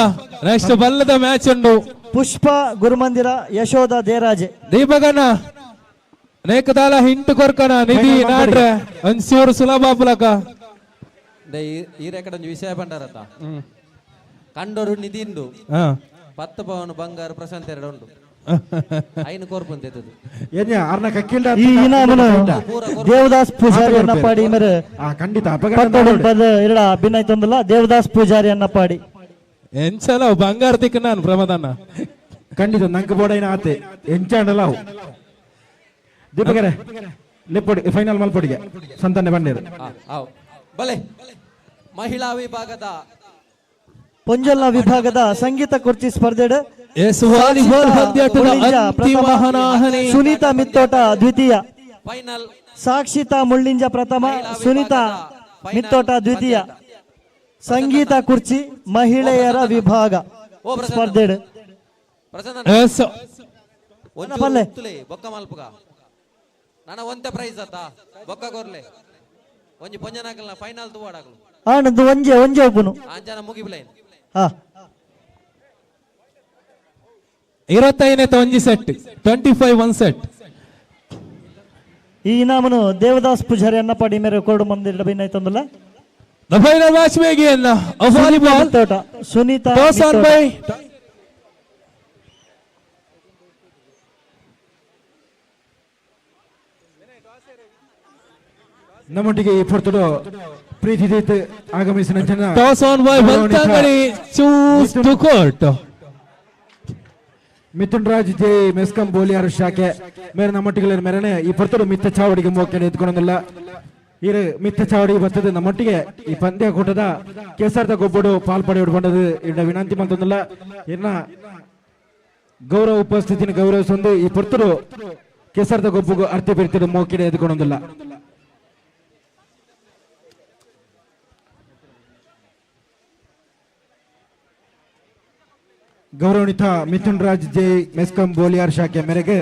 ನೆಕ್ಸ್ಟ್ ಬಲ್ಲದ ಮ್ಯಾಚ್ ಉಂಡು. ಪುಷ್ಪ ಗುರುಮಂದಿರ ಯಶೋಧ ದೇರಾಜೆ. ದೀಪಗನ ನೇಕದಾಲ ಹಿಂಟು ಕೊರ್ಕನ ನಿಧಿ ನಾಡ್ರೆ ಒಂಚೂರು ಸುಲಭ ಪುಲಕ. ಈ ರೆಕಡ್ ಒಂಜಿ ವಿಷಯ ಪಂಡರತ ಕಂಡೋರು ನಿಧಿ ಉಂಡು 10 ಪವನ್ ಬಂಗಾರ ಪ್ರಶಾಂತ್ ಎರಡು ಉಂಡು ಐನು ಕೋರ್ಪು ಅಂತ. ಈ ಇನಾಮನು ದೇವದಾಸ್ ಪೂಜಾರಿ ಅನ್ನಪಾಡಿ ಮೇರೆ ಖಂಡಿತ ಎರಡ ಭಿನ್ನ ತಂದಲ್ಲ. ದೇವದಾಸ್ ಪೂಜಾರಿ ಅನ್ನಪಾಡಿ ಎಂಚಲ ಬಂಗಾರ ತಿಕ್ಕ ನಾನು ಪ್ರಮದಾನ ಖಂಡಿತ ನಂಗೆ ಬೋಡೈನ ಆತೆ ಎಂಚಾಂಡಲ ದೀಪಕರೆ ಲೆಪ್ಪೊಡಿ ಫೈನಲ್ ಮಲ್ಪೊಡಿಗೆ ಸಂತಾನೆ ಬಂಡೇರು. ಬಲೆ ಮಹಿಳಾ ವಿಭಾಗದ ಪೊಂಜಲ್ನ ವಿಭಾಗದ ಸಂಗೀತ ಕುರ್ಚಿ ಸ್ಪರ್ಧೆ ಸುನೀತಾ ಮಿತ್ತೋಟ ದ್ವಿತೀಯ, ಸಾಕ್ಷಿತಾ ಮುಳ್ಳಿಂಜ ಪ್ರಥಮ, ಸುನೀತಾ ಮಿತ್ತೋಟ ದ್ವಿತೀಯ. ಸಂಗೀತ ಕುರ್ಚಿ ಮಹಿಳೆಯರ ವಿಭಾಗ ಸ್ಪರ್ಧೆ. ಒಂಜೆ ಒಂಜೆ ಒಬ್ಬನು 25 ಒಂಜಿ ಸೆಟ್ 25 1 ಸೆಟ್. ಈ ಇನಾಮನು ದೇವದಾಸ್ ಪೂಜಾರಿ ಅನ್ನಪಾಡಿ ಮೇರೆ ಕೊರಡು ಮಂದಿರ ಭಿನ್ನ ತಂದಲ್ಲ. The final match begin. A volleyball. Sunita Toss on by ನಮ್ಮೊಟ್ಟಿಗೆ ಈ ಪೊರ್ತುಡು ಪ್ರೀತಿ ಆಗಮಿಸಿದ ಜನ Toss on by Belthangady choose to court. Mithun Raj J MESCOM Boliyar ಶಾಖೆ ಮೇರೆ ನಮ್ಮೊಟ್ಟಿಗೆ ಮೇರೆನೆ ಈ ಪೊರ್ತುಡು ಮಿತ್ತ ಚಾವಡಿಗೆ ಮೋಕೆ ಎತ್ಕೊಂಡಲ್ಲ. ಇರು ಮಿತ್ತ ಚಾವಡಿ ಬರ್ತದೆ ನಮ್ಮೊಟ್ಟಿಗೆ ಈ ಪಂದ್ಯಕೂಟದ ಕೇಸರ್ದ ಗೊಬ್ಬಡು ಪಾಲ್ಪಡೆ ಹಿಡ್ಕೊಂಡದ್ದು ಇಡ ವಿನಂತಿ ಮಂತಂದಲ್ಲ. ಇನ್ನ ಗೌರವ ಉಪಸ್ಥಿತಿನ ಗೌರವಿಸೊಂದು ಈ ಪೊರ್ತುಡು ಕೆಸರ್ದ ಗೊಬ್ಬುಗು ಅರ್ತಿ ಬಿರ್ತಿಡು ಮೋಕಿಡೆ ಎದ್ಕೊಂಡೊಂದಿಲ್ಲ. ಗೌರವಾನ್ವಿತ ಮಿಥುನ್ ರಾಜ್ ಜೆ ಮೆಸ್ಕಾಂ ಬೋಲಿಯಾರ್ ಶಾಖೆ ಮೇರೆಗೆ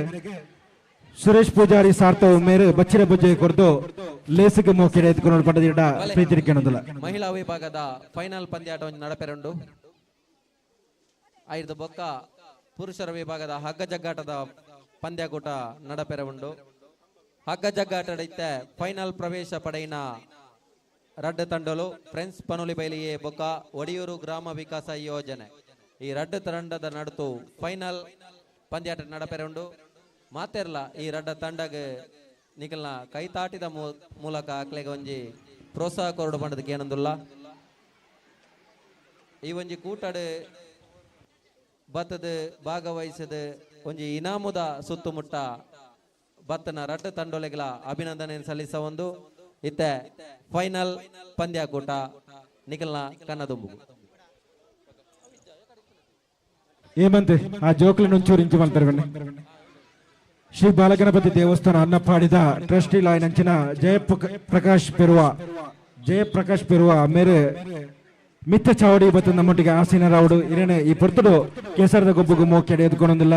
ಸುರೇಶ್ ಪೂಜಾರಿ ಸಾರ್ಥವ್ ಮೇರೆ ಬಚ್ಚಿರ ಬುಜ್ಜೆ ಕೊರದು ಲೇಸಿಗೆ ಮೋಕಿಡೆ ಎದ್ಕೊಂಡು ಪಡೆದಿಡ ಪ್ರೀತಿರಿಕೆನೊಂದಿಲ್ಲ. ಮಹಿಳಾ ವಿಭಾಗದ ಫೈನಲ್ ಪಂದ್ಯಾಟ ನಡಪೆರುಂಡು. ಐದು ಬೊಕ್ಕ ಪುರುಷರ ವಿಭಾಗದ ಹಗ್ಗ ಜಗ್ಗಾಟದ ಪಂದ್ಯಕೂಟ ನಡಪೆರ ಉಂಡು. ಹಗ್ಗ ಜಗ್ಗಾಟಡಿತ್ತೆ ಫೈನಲ್ ಪ್ರವೇಶ ಪಡೆಯಿನ ರಡ್ಡು ತಂಡಲು ಫ್ರೆಂಡ್ಸ್ ಪನುಲಿ ಬೈಲಿಯೇ ಬೊಕ್ಕ ಒಡಿಯೂರು ಗ್ರಾಮ ವಿಕಾಸ ಯೋಜನೆ ಈ ರಡ್ಡು ತಂಡದ ನಡುತು ಫೈನಲ್ ಪಂದ್ಯಾಟ ನಡಪೆರ ಉಂಡು. ಮಾತೆರ್ಲ ಈ ರಡ್ಡ ತಂಡಗೆ ನಿಕಲ್ನ ಕೈತಾಟಿದ ಮೂಲಕ ಅಕ್ಲೆಗೆ ಒಂಜಿ ಪ್ರೋತ್ಸಾಹ ಕೊರಡು ಪಂಡದಕ್ಕೆ ಏನಂದುಲ್ಲ. ಈ ಒಂಜಿ ಕೂಟಡು ಬತ್ತದ ಭಾಗವಹಿಸದ ಒಂಜಿ ಇನಾಮುದ ಸುತ್ತಮುಟ್ಟ ಬತ್ತನ ರಡ್ಡು ತಂಡೊಲೆಗಳ ಅಭಿನಂದನೆ ಸಲ್ಲಿಸ ಒಂದು ಇತ್ತೆ ಫೈನಲ್ ಪಂದ್ಯಾಕೂಟ ನಿಖಲ್ನ ಕನ್ನದುಂಬು. ಏಮಂತೆ ಆ ಜೋಕ್ಲ నుంಚೂರು ಇಂಚು ಮಲ್ತಾರೆ ಬನ್ನಿ. ಶ್ರೀ ಬಾಲಗಣಪತಿ ದೇವಸ್ಥಾನ ಅನ್ನಪ್ಪಾಡಿದ ಟ್ರಸ್ಟಿ ಲಾಯ್ನಂಚಿನ ಜಯಪ್ರಕಾಶ್ ಪೆರುವ ಮೇರೆ ಮಿತ್ತ ಚಾವಡಿ ಬತ್ತ ನಮ್ಮೊಟ್ಟಿಗೆ ಆಸೀನರಾವುಡು ಇರಣೆ ಈ ಪೊರ್ತುಡು ಕೇಸರದ ಗೊಬ್ಬುಗು ಮೋಕೆಡೆ ಎದ್ಕೊಂಡೊಂದಿಲ್ಲ.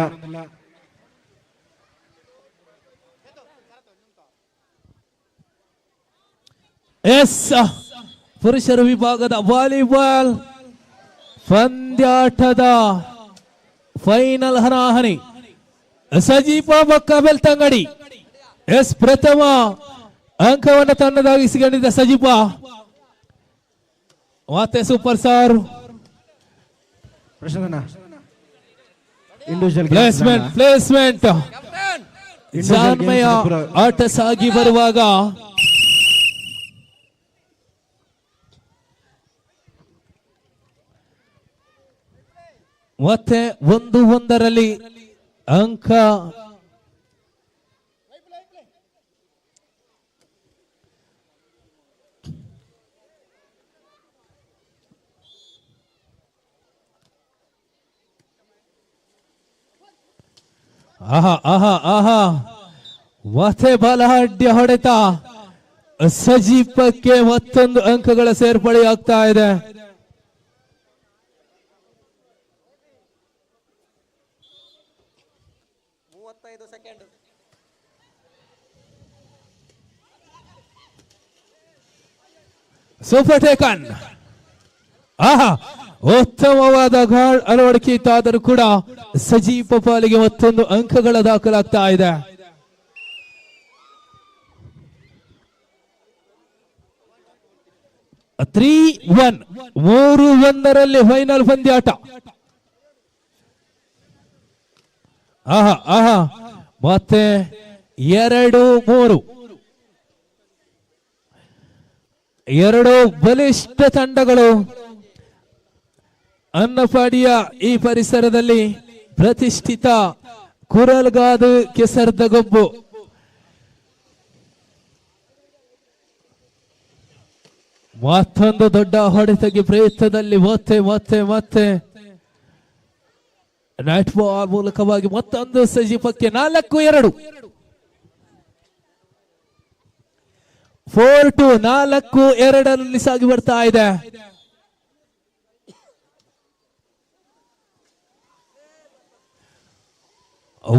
ಎಸ್ ಪುರುಷರ ವಿಭಾಗದ ವಾಲಿಬಾಲ್ ಪಂದ್ಯಾಟದ ಫೈನಲ್ ಹರಾಹನಿ ಸಜೀಪ ಬೊಕ್ಕ ಬೆಳ್ತಂಗಡಿ. ಎಸ್ ಪ್ರಥಮ ಅಂಕವನ್ನು ತನ್ನದಾಗಿಸಿಕೊಂಡಿದ್ದ ಸಜೀಪ ಮತ್ತೆ ಸೂಪರ್ ಸಾರ್. ಪ್ಲೇಸ್ಮೆಂಟ್ ಪ್ಲೇಸ್ಮೆಂಟ್ ಜಾನ್ಮಯ ಆಟ ಸಾಗಿ ಬರುವಾಗ ಮತ್ತೆ 1-1ರಲ್ಲಿ ಅಂಕ. ಆಹಾ ಆಹಾ ಆಹಾ ಮತ್ತೆ ಬಲಹಡ್ಯ ಹೊಡೆತ ಸಜೀಪಕ್ಕೆ ಮತ್ತೊಂದು ಅಂಕಗಳ ಸೇರ್ಪಡೆಯಾಗ್ತಾ ಇದೆ. Super taken. ಆಹಾ ಉತ್ತಮವಾದ ಗಾರ್ಡ್ ಅಳವಡಿಕೆ ಇತ್ತಾದರೂ ಕೂಡ ಸಜೀಪ ಪಾಲಿಗೆ ಮತ್ತೊಂದು ಅಂಕಗಳ ದಾಖಲಾಗ್ತಾ ಇದೆ. 3-1 3-1ರಲ್ಲಿ ಫೈನಲ್ ಪಂದ್ಯಾಟ. ಆಹಾ ಆಹಾ ಮತ್ತೆ 2-3 ಎರಡು ಬಲಿಷ್ಠ ತಂಡಗಳು ಅನ್ನಪಾಡಿಯ ಈ ಪರಿಸರದಲ್ಲಿ ಪ್ರತಿಷ್ಠಿತ ಕುರಲ್ಗಾದು ಕೆಸರ್ದ ಗೊಬ್ಬು. ಮತ್ತೊಂದು ದೊಡ್ಡ ಹೊಡೆತಕ್ಕೆ ಪ್ರಯತ್ನದಲ್ಲಿ ಮತ್ತೆ ಮತ್ತೆ ಮತ್ತೆ ನೈಟ್ ಬಾಲ್ ಮೂಲಕವಾಗಿ ಮತ್ತೊಂದು ಸಜೀಪಕ್ಕೆ 4-2 4-2 4-2ರಲ್ಲಿ ಸಾಗಿ ಬರ್ತಾ ಇದೆ.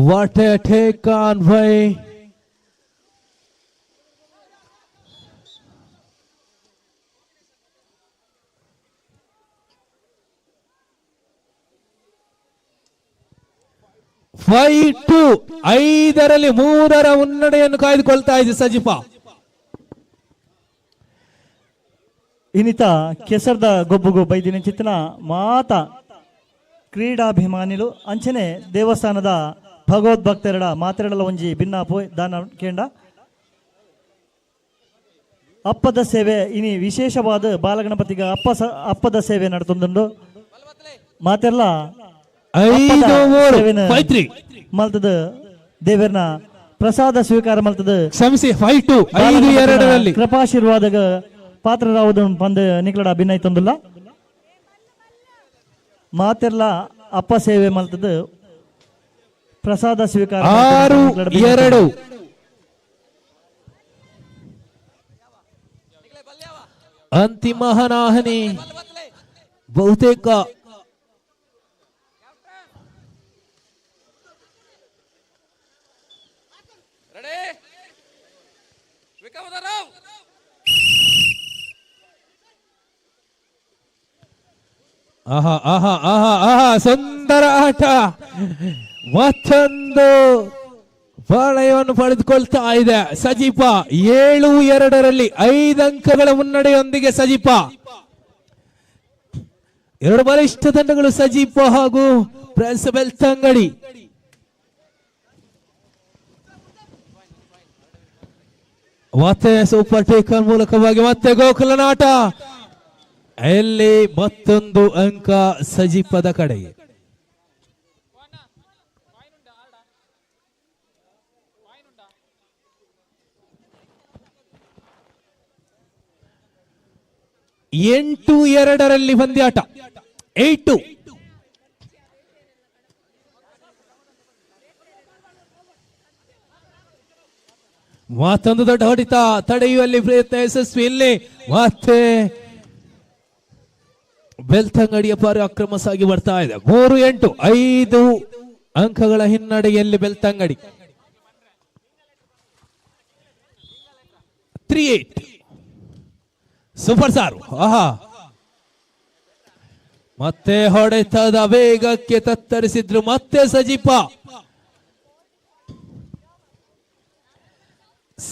What a take on by 5-2 5ರಲ್ಲಿ 3ರ ಮುನ್ನಡೆಯನ್ನು ಕಾಯ್ದುಕೊಳ್ತಾ ಇದೆ ಸಜಿಪ. ಇನ್ನಿತ ಕೆಸರ್ದ ಗೊಬ್ಬುಗು ಬೈದಿನ ಚಿತ್ತನ ಮಾತ ಕ್ರೀಡಾಭಿಮಾನಿಲು ಅಂಚನೆ ದೇವಸ್ಥಾನದ ಭಗವದ್ಭಕ್ತರಡ ಮಾತೆರಡಲ ಒಂಜಿ ಭಿನ್ನಾಪು ದಾನ ಕೇಂಡ ಅಪ್ಪದ ಸೇವೆ ಇನಿ ವಿಶೇಷವಾದ ಬಾಲಗಣಪತಿಗ ಅಪ್ಪದ ಸೇವೆ ನಡತೊಂದುಂಡು. ಮಾತೆರ್ಲ 5-3 ಮಲ್ತದ ದೇವರ್ನ ಪ್ರಸಾದ ಸ್ವೀಕಾರ ಮಲ್ತದ ಕ್ಷಮಿಸಿ 5-2 5-2ರಲ್ಲಿ ಕೃಪಾಶೀರ್ವಾದ ಪಾತ್ರರಾವುದು ಪಂದ ನಿಕ್ಲಡ ಅಭಿನಯ ತಂದುಲ್ಲ. ಮಾತೆರ್ಲ ಅಪ್ಪ ಸೇವೆ ಮಲ್ತದ ಪ್ರಸಾದ ಸ್ವೀಕಾರ 6-2. ಅಂತಿಮ ಹನಾಹನಿ ಬಹುತೇಕ ಆಹಾ ಆಹಾ ಆಹಾ ಆಹಾ ಸುಂದರ ಆಟ. ಮತ್ತೊಂದು ಬಾಳೆಯನ್ನು ಪಡೆದುಕೊಳ್ತಾ ಇದೆ ಸಜೀಪ. 7-2ರಲ್ಲಿ 5 ಅಂಕಗಳ ಮುನ್ನಡೆಯೊಂದಿಗೆ ಸಜೀಪ. ಎರಡು ಬಲಿಷ್ಠ ತಂಡಗಳು ಸಜೀಪ ಹಾಗೂ ಫ್ರೆಂಡ್ಸ್ ಬೆಳ್ತಂಗಡಿ. ಮತ್ತೆ ಸೂಪರ್ ಟೇಕರ್ ಮೂಲಕವಾಗಿ ಮತ್ತೆ ಗೋಕುಲನಾಟ. ಎಲ್ಲಿ ಮತ್ತೊಂದು ಅಂಕ ಸಜೀಪದ ಕಡೆಗೆ. 8-2ರಲ್ಲಿ ಪಂದ್ಯಾಟ. 8-2. ಮತ್ತೊಂದು ದೊಡ್ಡ ಹೊಡಿತ ತಡೆಯುವಲ್ಲಿ ಪ್ರಯತ್ನ ಯಶಸ್ವಿ. ಇಲ್ಲಿ ಮತ್ತೆ ಬೆಳ್ತಂಗಡಿಯ ಪರಾಕ್ರಮ ಸಾಗಿ ಬರ್ತಾ ಇದೆ. 3-8, 5 ಅಂಕಗಳ ಹಿನ್ನಡೆಯಲ್ಲಿ ಬೆಳ್ತಂಗಡಿ. 3-8. ಸೂಪರ್ ಸಾರು. ಆಹಾ, ಮತ್ತೆ ಹೊಡೆತದ ವೇಗಕ್ಕೆ ತತ್ತರಿಸಿದ್ರು ಮತ್ತೆ ಸಜೀಪ.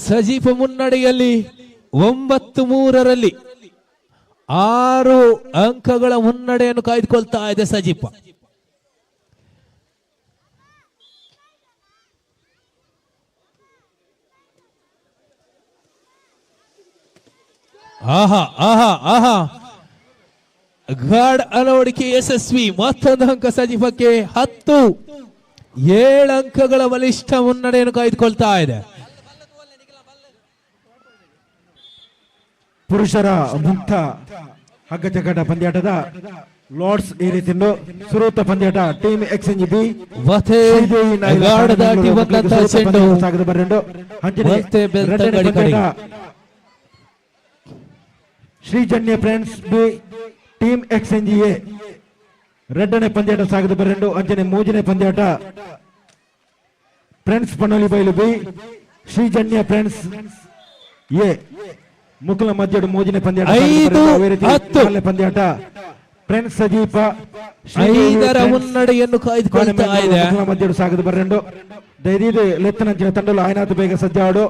ಸಜೀಪ ಮುನ್ನಡೆಯಲ್ಲಿ 9-3ರಲ್ಲಿ 6 ಅಂಕಗಳ ಮುನ್ನಡೆಯನ್ನು ಕಾಯ್ದುಕೊಳ್ತಾ ಇದೆ ಸಜೀಪ. ಆಹಾ ಆಹಾ ಆಹಾ, ಗಾರ್ಡ್ ಅಳವಡಿಕೆ ಯಶಸ್ವಿ. ಮತ್ತೊಂದು ಅಂಕ ಸಜೀಪಕ್ಕೆ. 10, 7 ಅಂಕಗಳ ಬಲಿಷ್ಠ ಮುನ್ನಡೆಯನ್ನು ಕಾಯ್ದುಕೊಳ್ತಾ ಇದೆ. ಪುರುಷರ ಮುಕ್ತ ಹಗ್ಗಜಗ್ಗಾಟ ಪಂದ್ಯಾಟದ ಲಾರ್ಡ್ಸ್ ಈ ರೀತಿ ಸುರೂತ ಪಂದ್ಯಾಟ team XNG B Sreejanya friends B team XNG A ರಡ್ಡನೇ ಪಂದ್ಯಾಟ ಸಾಗದ ಬರೆಂಡು. ಅಂಚನೆ ಮೂಜನೇ ಪಂದ್ಯಾಟ friends Panolibailu B Sreejanya friends A ಮುಕುಲ ಮಧ್ಯಡು ಮೂಜನೇ ಪಂದ್ಯಾಟ 5-10 ಪಂದ್ಯಾಟ ಫ್ರೆಂಡ್ಸ್ ಸಜೀಪ 5ರ ಮುನ್ನಡೆಯನ್ನು ಕಾಯ್ದುಕೊಳ್ತಾ ಇದೆ. ಮುಕುಲ ಮಧ್ಯಡು ಸಾಗದ ಬರೆಂಡು. ದೈದೀದು ಲೆತ್ತನಂಚಿನ ತಂಡಲು ಆಯ್ನಾತು ಬೇಗ ಸಜ್ಜಾಡು.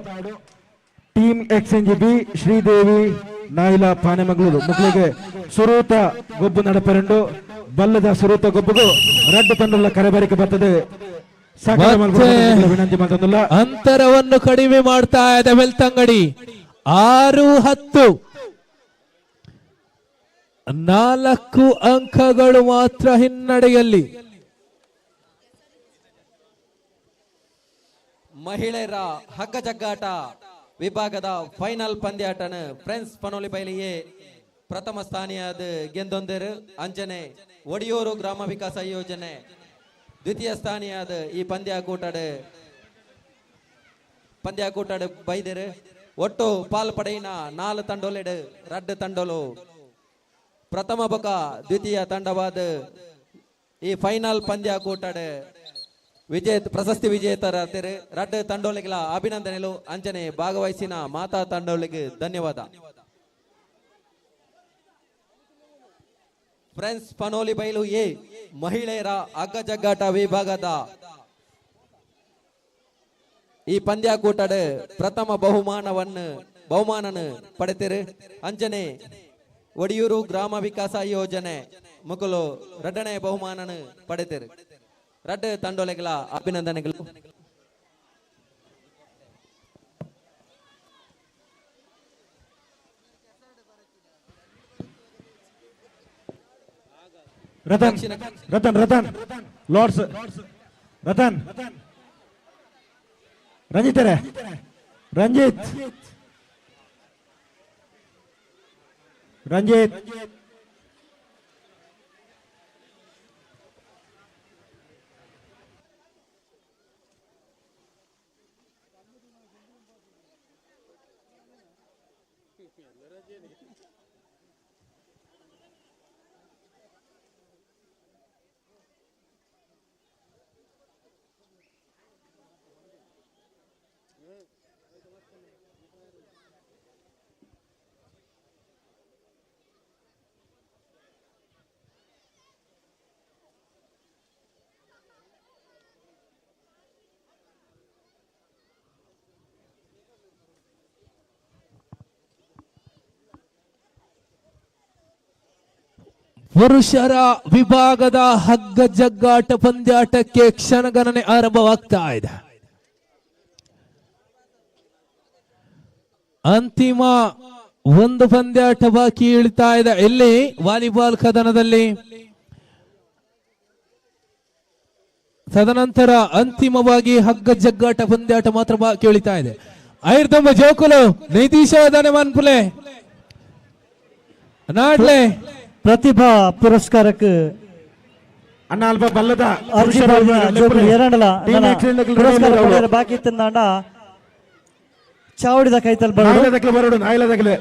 Team XNG B Sridevi Naila Panemangaluru ಮುಕ್ಳಿಗೆ ಸುರೂತ ಗೊಬ್ಬು ನಡಪೆರಂಡು. ಬಲ್ಲದ ಸುರೂತ ಗೊಬ್ಬುಗು ರಡ್ಡು ತಂಡಲ ಕರೆಬರಿಕೆ ಬರ್ತದೆ. ವಿನಂತಿ ಮಾಡ್ತಂದಿಲ್ಲ. ಅಂತರವನ್ನು ಕಡಿಮೆ ಮಾಡ್ತಾ ಇದೆ ಬೆಳ್ತಂಗಡಿ. 6-10, 4 ಅಂಕಗಳು ಮಾತ್ರ ಹಿನ್ನಡೆಯಲ್ಲಿ. ಮಹಿಳೆಯರ ಹಗ್ಗಜಗ್ಗಾಟ ವಿಭಾಗದ ಫೈನಲ್ ಪಂದ್ಯಾಟನ ಫ್ರೆಂಡ್ಸ್ ಪನೋಲಿ ಬೈಲಿಯೇ ಪ್ರಥಮ ಸ್ಥಾನೀಯಾದ ಗೆಂದೊಂದರು. ಅಂಜನೆ ಒಡಿಯೂರು ಗ್ರಾಮ ವಿಕಾಸ ಯೋಜನೆ ದ್ವಿತೀಯ ಸ್ಥಾನೀಯಾದ ಈ ಪಂದ್ಯಾಕೂಟಡು ಬೈದರು. ಒಟ್ಟು ಪಾಲ್ ಪಡೆಯಿನ 4 ತಂಡೋಲೆಡು ರಡ್ಡು ತಂಡೋಲು ಪ್ರಥಮ ಬೊಕ ದ್ವಿತೀಯ ತಂಡವಾದ ಈ ಫೈನಲ್ ಪಂದ್ಯಾಕೂಟಡು ವಿಜೇತ ಪ್ರಶಸ್ತಿ ವಿಜೇತರಾದರು. ರಡ್ಡು ತಂಡೋಲಿಗಳ ಅಭಿನಂದನೆಗಳು. ಅಂಜನೆ ಭಾಗವಹಿಸಿನ ಮಾತಾ ತಂಡೋಲಿಗೆ ಧನ್ಯವಾದ. ಫ್ರೆಂಡ್ಸ್ ಪನೋಲಿ ಬೈಲು ಎ ಮಹಿಳೆಯರ ಹಗ್ಗಜಗ್ಗಾಟ ವಿಭಾಗದ ಈ ಪಂದ್ಯಾಕೂಟಡು ಪ್ರಥಮ ಬಹುಮಾನನ ಪಡೆತಿರು. ಅಂಜನೆ ಒಡಿಯೂರು ಗ್ರಾಮ ವಿಕಾಸ ಯೋಜನೆ ಮುಕುಲು ರಡ್ಡನೇ ಬಹುಮಾನನ ಪಡೆತಿರು. ರಡ್ಡು ತಂಡೋಲೆಗಳ ಅಭಿನಂದನೆಗಳು. ರತನ್ ರತನ್ ರತನ್ ಲಾರ್ಡ್ಸ್ ರತನ್ ರಂಜಿತ್ ರೇ ರಂಜಿತ್ ರಂಜಿತ್ ಪುರುಷರ ವಿಭಾಗದ ಹಗ್ಗ ಜಗ್ಗಾಟ ಪಂದ್ಯಾಟಕ್ಕೆ ಕ್ಷಣಗಣನೆ ಆರಂಭವಾಗ್ತಾ ಇದೆ. ಅಂತಿಮ ಒಂದು ಪಂದ್ಯಾಟ ಬಾಕಿ ಇಳಿತಾ ಇದೆ ಇಲ್ಲಿ ವಾಲಿಬಾಲ್ ಕದನದಲ್ಲಿ. ತದನಂತರ ಅಂತಿಮವಾಗಿ ಹಗ್ಗ ಜಗ್ಗಾಟ ಪಂದ್ಯಾಟ ಮಾತ್ರ ಬಾಕಿ ಉಳಿತಾ ಇದೆ. ಐರ್ತೊಂಬ ಜೋಕುಲು ನಿತೀಶ ಮನ್ಪುಲೆ ನಾಡ್ಲೆ ಪ್ರತಿಭಾ ಪುರಸ್ಕಾರಕ್ಕೆ ಅಣ್ಣ ಅಲ್ಪ ಬಲ್ಲದ ಅರ್ಜಿ ಪುರಸ್ಕಾರ ಬಾಕಿ ಇತ್ತಂದಾಂಡ ಚಾವಡಿದ ಕೈತಲ್ ಬರಡು ನಾಯಿಲದಗಲೆ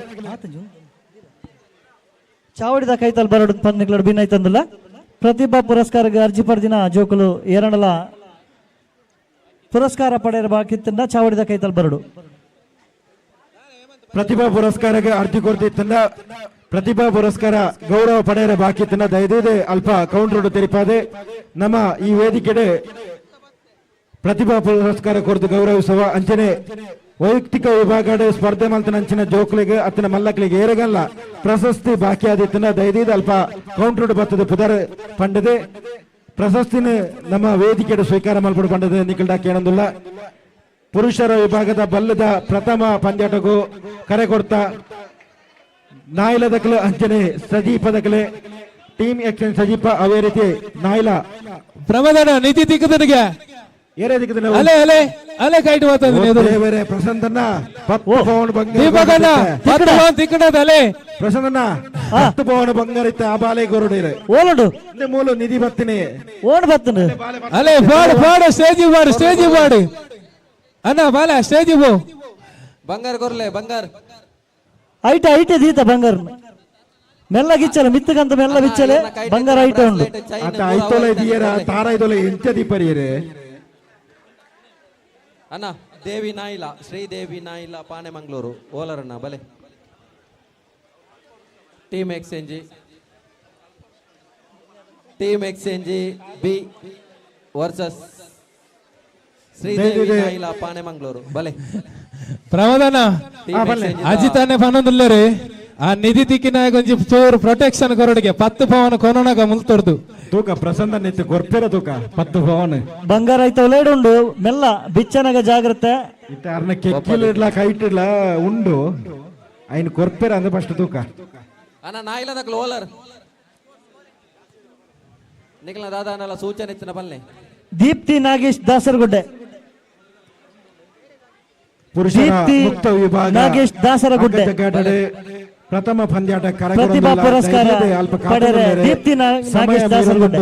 ಚಾವಡಿದ ಕೈತಲ್ ಬರಡು ಪಂದ್ಯಗಳು ಭಿನ್ನ ಪ್ರತಿಭಾ ಪುರಸ್ಕಾರಕ್ಕೆ ಅರ್ಜಿ ಪಡೆದಿನ ಜೋಕುಲು ಎರಡಲ ಪುರಸ್ಕಾರ ಪಡೆಯರ ಬಾಕಿ ಇತ್ತಂದ ಚಾವಡಿದ ಕೈತಲ್ ಬರಡು. ಪ್ರತಿಭಾ ಪುರಸ್ಕಾರಕ್ಕೆ ಅರ್ಜಿ ಕೊಡ್ತಿತ್ತಂದ ಪ್ರತಿಭಾ ಪುರಸ್ಕಾರ ಗೌರವ ಪಡೆಯರ ಬಾಕಿ ತನ್ನ ದಯದೇದೆ ಅಲ್ಪ ಕೌಂಟರ್ ತೆರಿಪಾದೆ ನಮ್ಮ ಈ ವೇದಿಕೆಡೆ ಪ್ರತಿಭಾ ಪುರಸ್ಕಾರ ಕೊರತು ಗೌರವಿಸುವ ಅಂಚನೆ ವೈಯಕ್ತಿಕ ವಿಭಾಗಡೆ ಸ್ಪರ್ಧೆ ಮಲ್ತನ ಅಂಚಿನ ಜೋಕ್ಲಿಗೆ ಅತ್ತನ ಮಲ್ಲಕ್ಲಿಗೆ ಏರಗಲ್ಲ ಪ್ರಶಸ್ತಿ ಬಾಕಿ ಆದಿತ್ತನ ದಯದೀದ ಅಲ್ಪ ಕೌಂಟರ್ ಬರ್ತದೆ ಪುದರ್ ಪಂಡದೆ ಪ್ರಶಸ್ತಿನ ನಮ್ಮ ವೇದಿಕೆಡೆ ಸ್ವೀಕಾರ ಮಲ್ಪಡು ಪಂಡದೆ ನಿಖಿಲ್ ಡಾಕಿ. ಪುರುಷರ ವಿಭಾಗದ ಬಲ್ಲದ ಪ್ರಥಮ ಪಂದ್ಯಾಟಗೂ ಕರೆ ಕೊಡ್ತಾ ನಾಯಿಲದಕಲೆ ಅಂಚನೆ ಸಜೀಪದಕಲೆ ಟೀಮ್ ಎಕ್ಸನ್ ಸಜೀಪ ಅವೇ ರೀತಿ ನಾಯಿಲ ಪ್ರಮದನ ನಿಧಿ ತಿಕ್ಕದನಿಗೆ ಏರೇ ದಿಕ್ಕದನ ಅಲೆ ಅಲೆ ಅಲೆ ಕೈಟ್ ಮಾತಾಡಿದನೆ ದೇವರೇ ಪ್ರಸನ್ನನ 10 ಪೌಂಡ್ ಬಂಗಾರ ದೀಪಕಣ್ಣ 10 ಪೌಂಡ್ ತಿಕ್ಕಣದ ಅಲೆ ಪ್ರಸನ್ನನ 10 ಪೌಂಡ್ ಬಂಗಾರ ಇತ್ತ ಆ ಬಾಲೆ ಗೊರಡಿರೆ ಓಲಡು ಮೂಲ ನಿಧಿ ಬರ್ತೀನಿ ಓಡ್ ಬರ್ತೀನಿ ಅಲೆ ಪಾಡು ಪಾಡು ಸ್ಟೇಜ್ ಪಾಡು ಸ್ಟೇಜ್ ಪಾಡು ಅಣ್ಣ ಬಾಲ ಸ್ಟೇಜ್ ಪೋ ಬಂಗಾರ ಕೊರ್ಲೆ ಬಂಗಾರ ಐಟ ಐಟ ದೀತ ಬಂಗಾರ ಮೆಲ್ಲ ಗಿಚ್ಚಲೆ ಮಿತ್ತಗಂತ ಮೆಲ್ಲ ಬಿಚ್ಚಲೆ ಬಂಗಾರ ಐಟ ಉಂಡು ಆತ ಐತೋಲೆ ದಿಯರ ತಾರ ಐತೋಲೆ ಎಂಚ ದೀಪರಿಯರೆ ಅಣ್ಣ ದೇವಿ ನಾಯಿಲ ಶ್ರೀದೇವಿ ನಾಯಿಲ ಪಾನೆ ಮಂಗಳೂರು ಓಲರಣ್ಣ ಬಲೆ team exchange B versus Sridevi Naila Pane Mangaluru ಬಲೆ ಪ್ರಮದನ ಅಜಿತಾನೆ ಪನ್ನೊಂದುಲ್ಲೇರಿ ಆ ನಿಧಿ ತಿಕ್ಕಿನಾಗ ಒಂಜಿ ಚೂರು ಪ್ರೊಟೆಕ್ಷನ್ ಕೊರಡಿಗೆ 10 ಪವನ್ ಕೊನೊನಗ ಮುಲ್ತೊರ್ದು ತೂಕ ಪ್ರಸನ್ನ ನಿತ್ಯ ಕೊರ್ಪೆರ ತೂಕ 10 ಪವನ್ ಬಂಗಾರ ಐತ ಉಂಡು ಮೆಲ್ಲ ಬಿಚ್ಚನಗ ಜಾಗ್ರತೆ ಇತ್ತ ಅರ್ನ ಕೆಕ್ಕಿಲಿಡ್ಲ ಕೈಟಿಡ್ಲ ಉಂಡು ಐನ್ ಕೊರ್ಪೆರ ಅಂದ್ರೆ ಫಸ್ಟ್ ತೂಕ ಅಣ್ಣ ನಾಯಿಲದ ಓಲರ್ ನಿಖಿಲ ದಾದಾನಲ್ಲ ಸೂಚನೆ ಇತ್ತಿನ ಬಲ್ಲೆ ದೀಪ್ತಿ ನಾಗೇಶ್ ದಾಸರಗುಡ್ಡೆ ಪುರುಷರ ಮುಕ್ತ ವಿಭಾಗ ನಾಗೇಶ್ ದಾಸರಗುಡ್ಡೆ ಪ್ರಥಮ ಪಂದ್ಯಾಟ ಪ್ರತಿಭಾ ಪುರಸ್ಕಾರ ಪಡೆದರೆ ದೀಪ್ತಿ ನಾಗೇಶ್ ದಾಸರಗುಡ್ಡೆ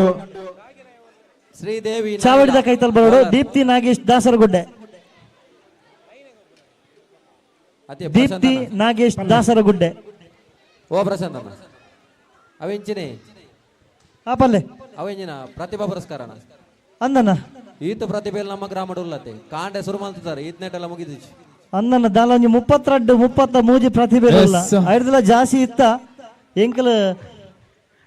ಶ್ರೀದೇವಿ ಚಾವಡಿದ ಕೈತಲ್ ಬರೋಡು ದೀಪ್ತಿ ನಾಗೇಶ್ ದಾಸರಗುಡ್ಡೆ ದೀಪ್ತಿ ನಾಗೇಶ್ ದಾಸರಗುಡ್ಡೆ ಓ ಪ್ರಶಾಂತ ಅವೆಂಚಿನೇ ಆಪಲ್ಲೆ ಅವೆಂಜಿನ ಪ್ರತಿಭಾ ಪುರಸ್ಕಾರನ ಅಂದನ ಈತ ಪ್ರತಿಭೆ ನಮ್ಮ ಗ್ರಾಮಡ್ ಉಲ್ಲತೆ ಕಾಂಡೆ ಸುರು ಮಲ್ತಾರೆ ಈತ್ ನೆಟ್ಟೆಲ್ಲ ಮುಗಿದಿச்சு ಅಂದನ ದಾಲೊಂಜಿ 32 33 ಪ್ರತಿಭೆ ಇಲ್ಲ ಐರ್ದಲ ಜಾಸ್ತಿ ಇತ್ತ ಎಂಕಲ್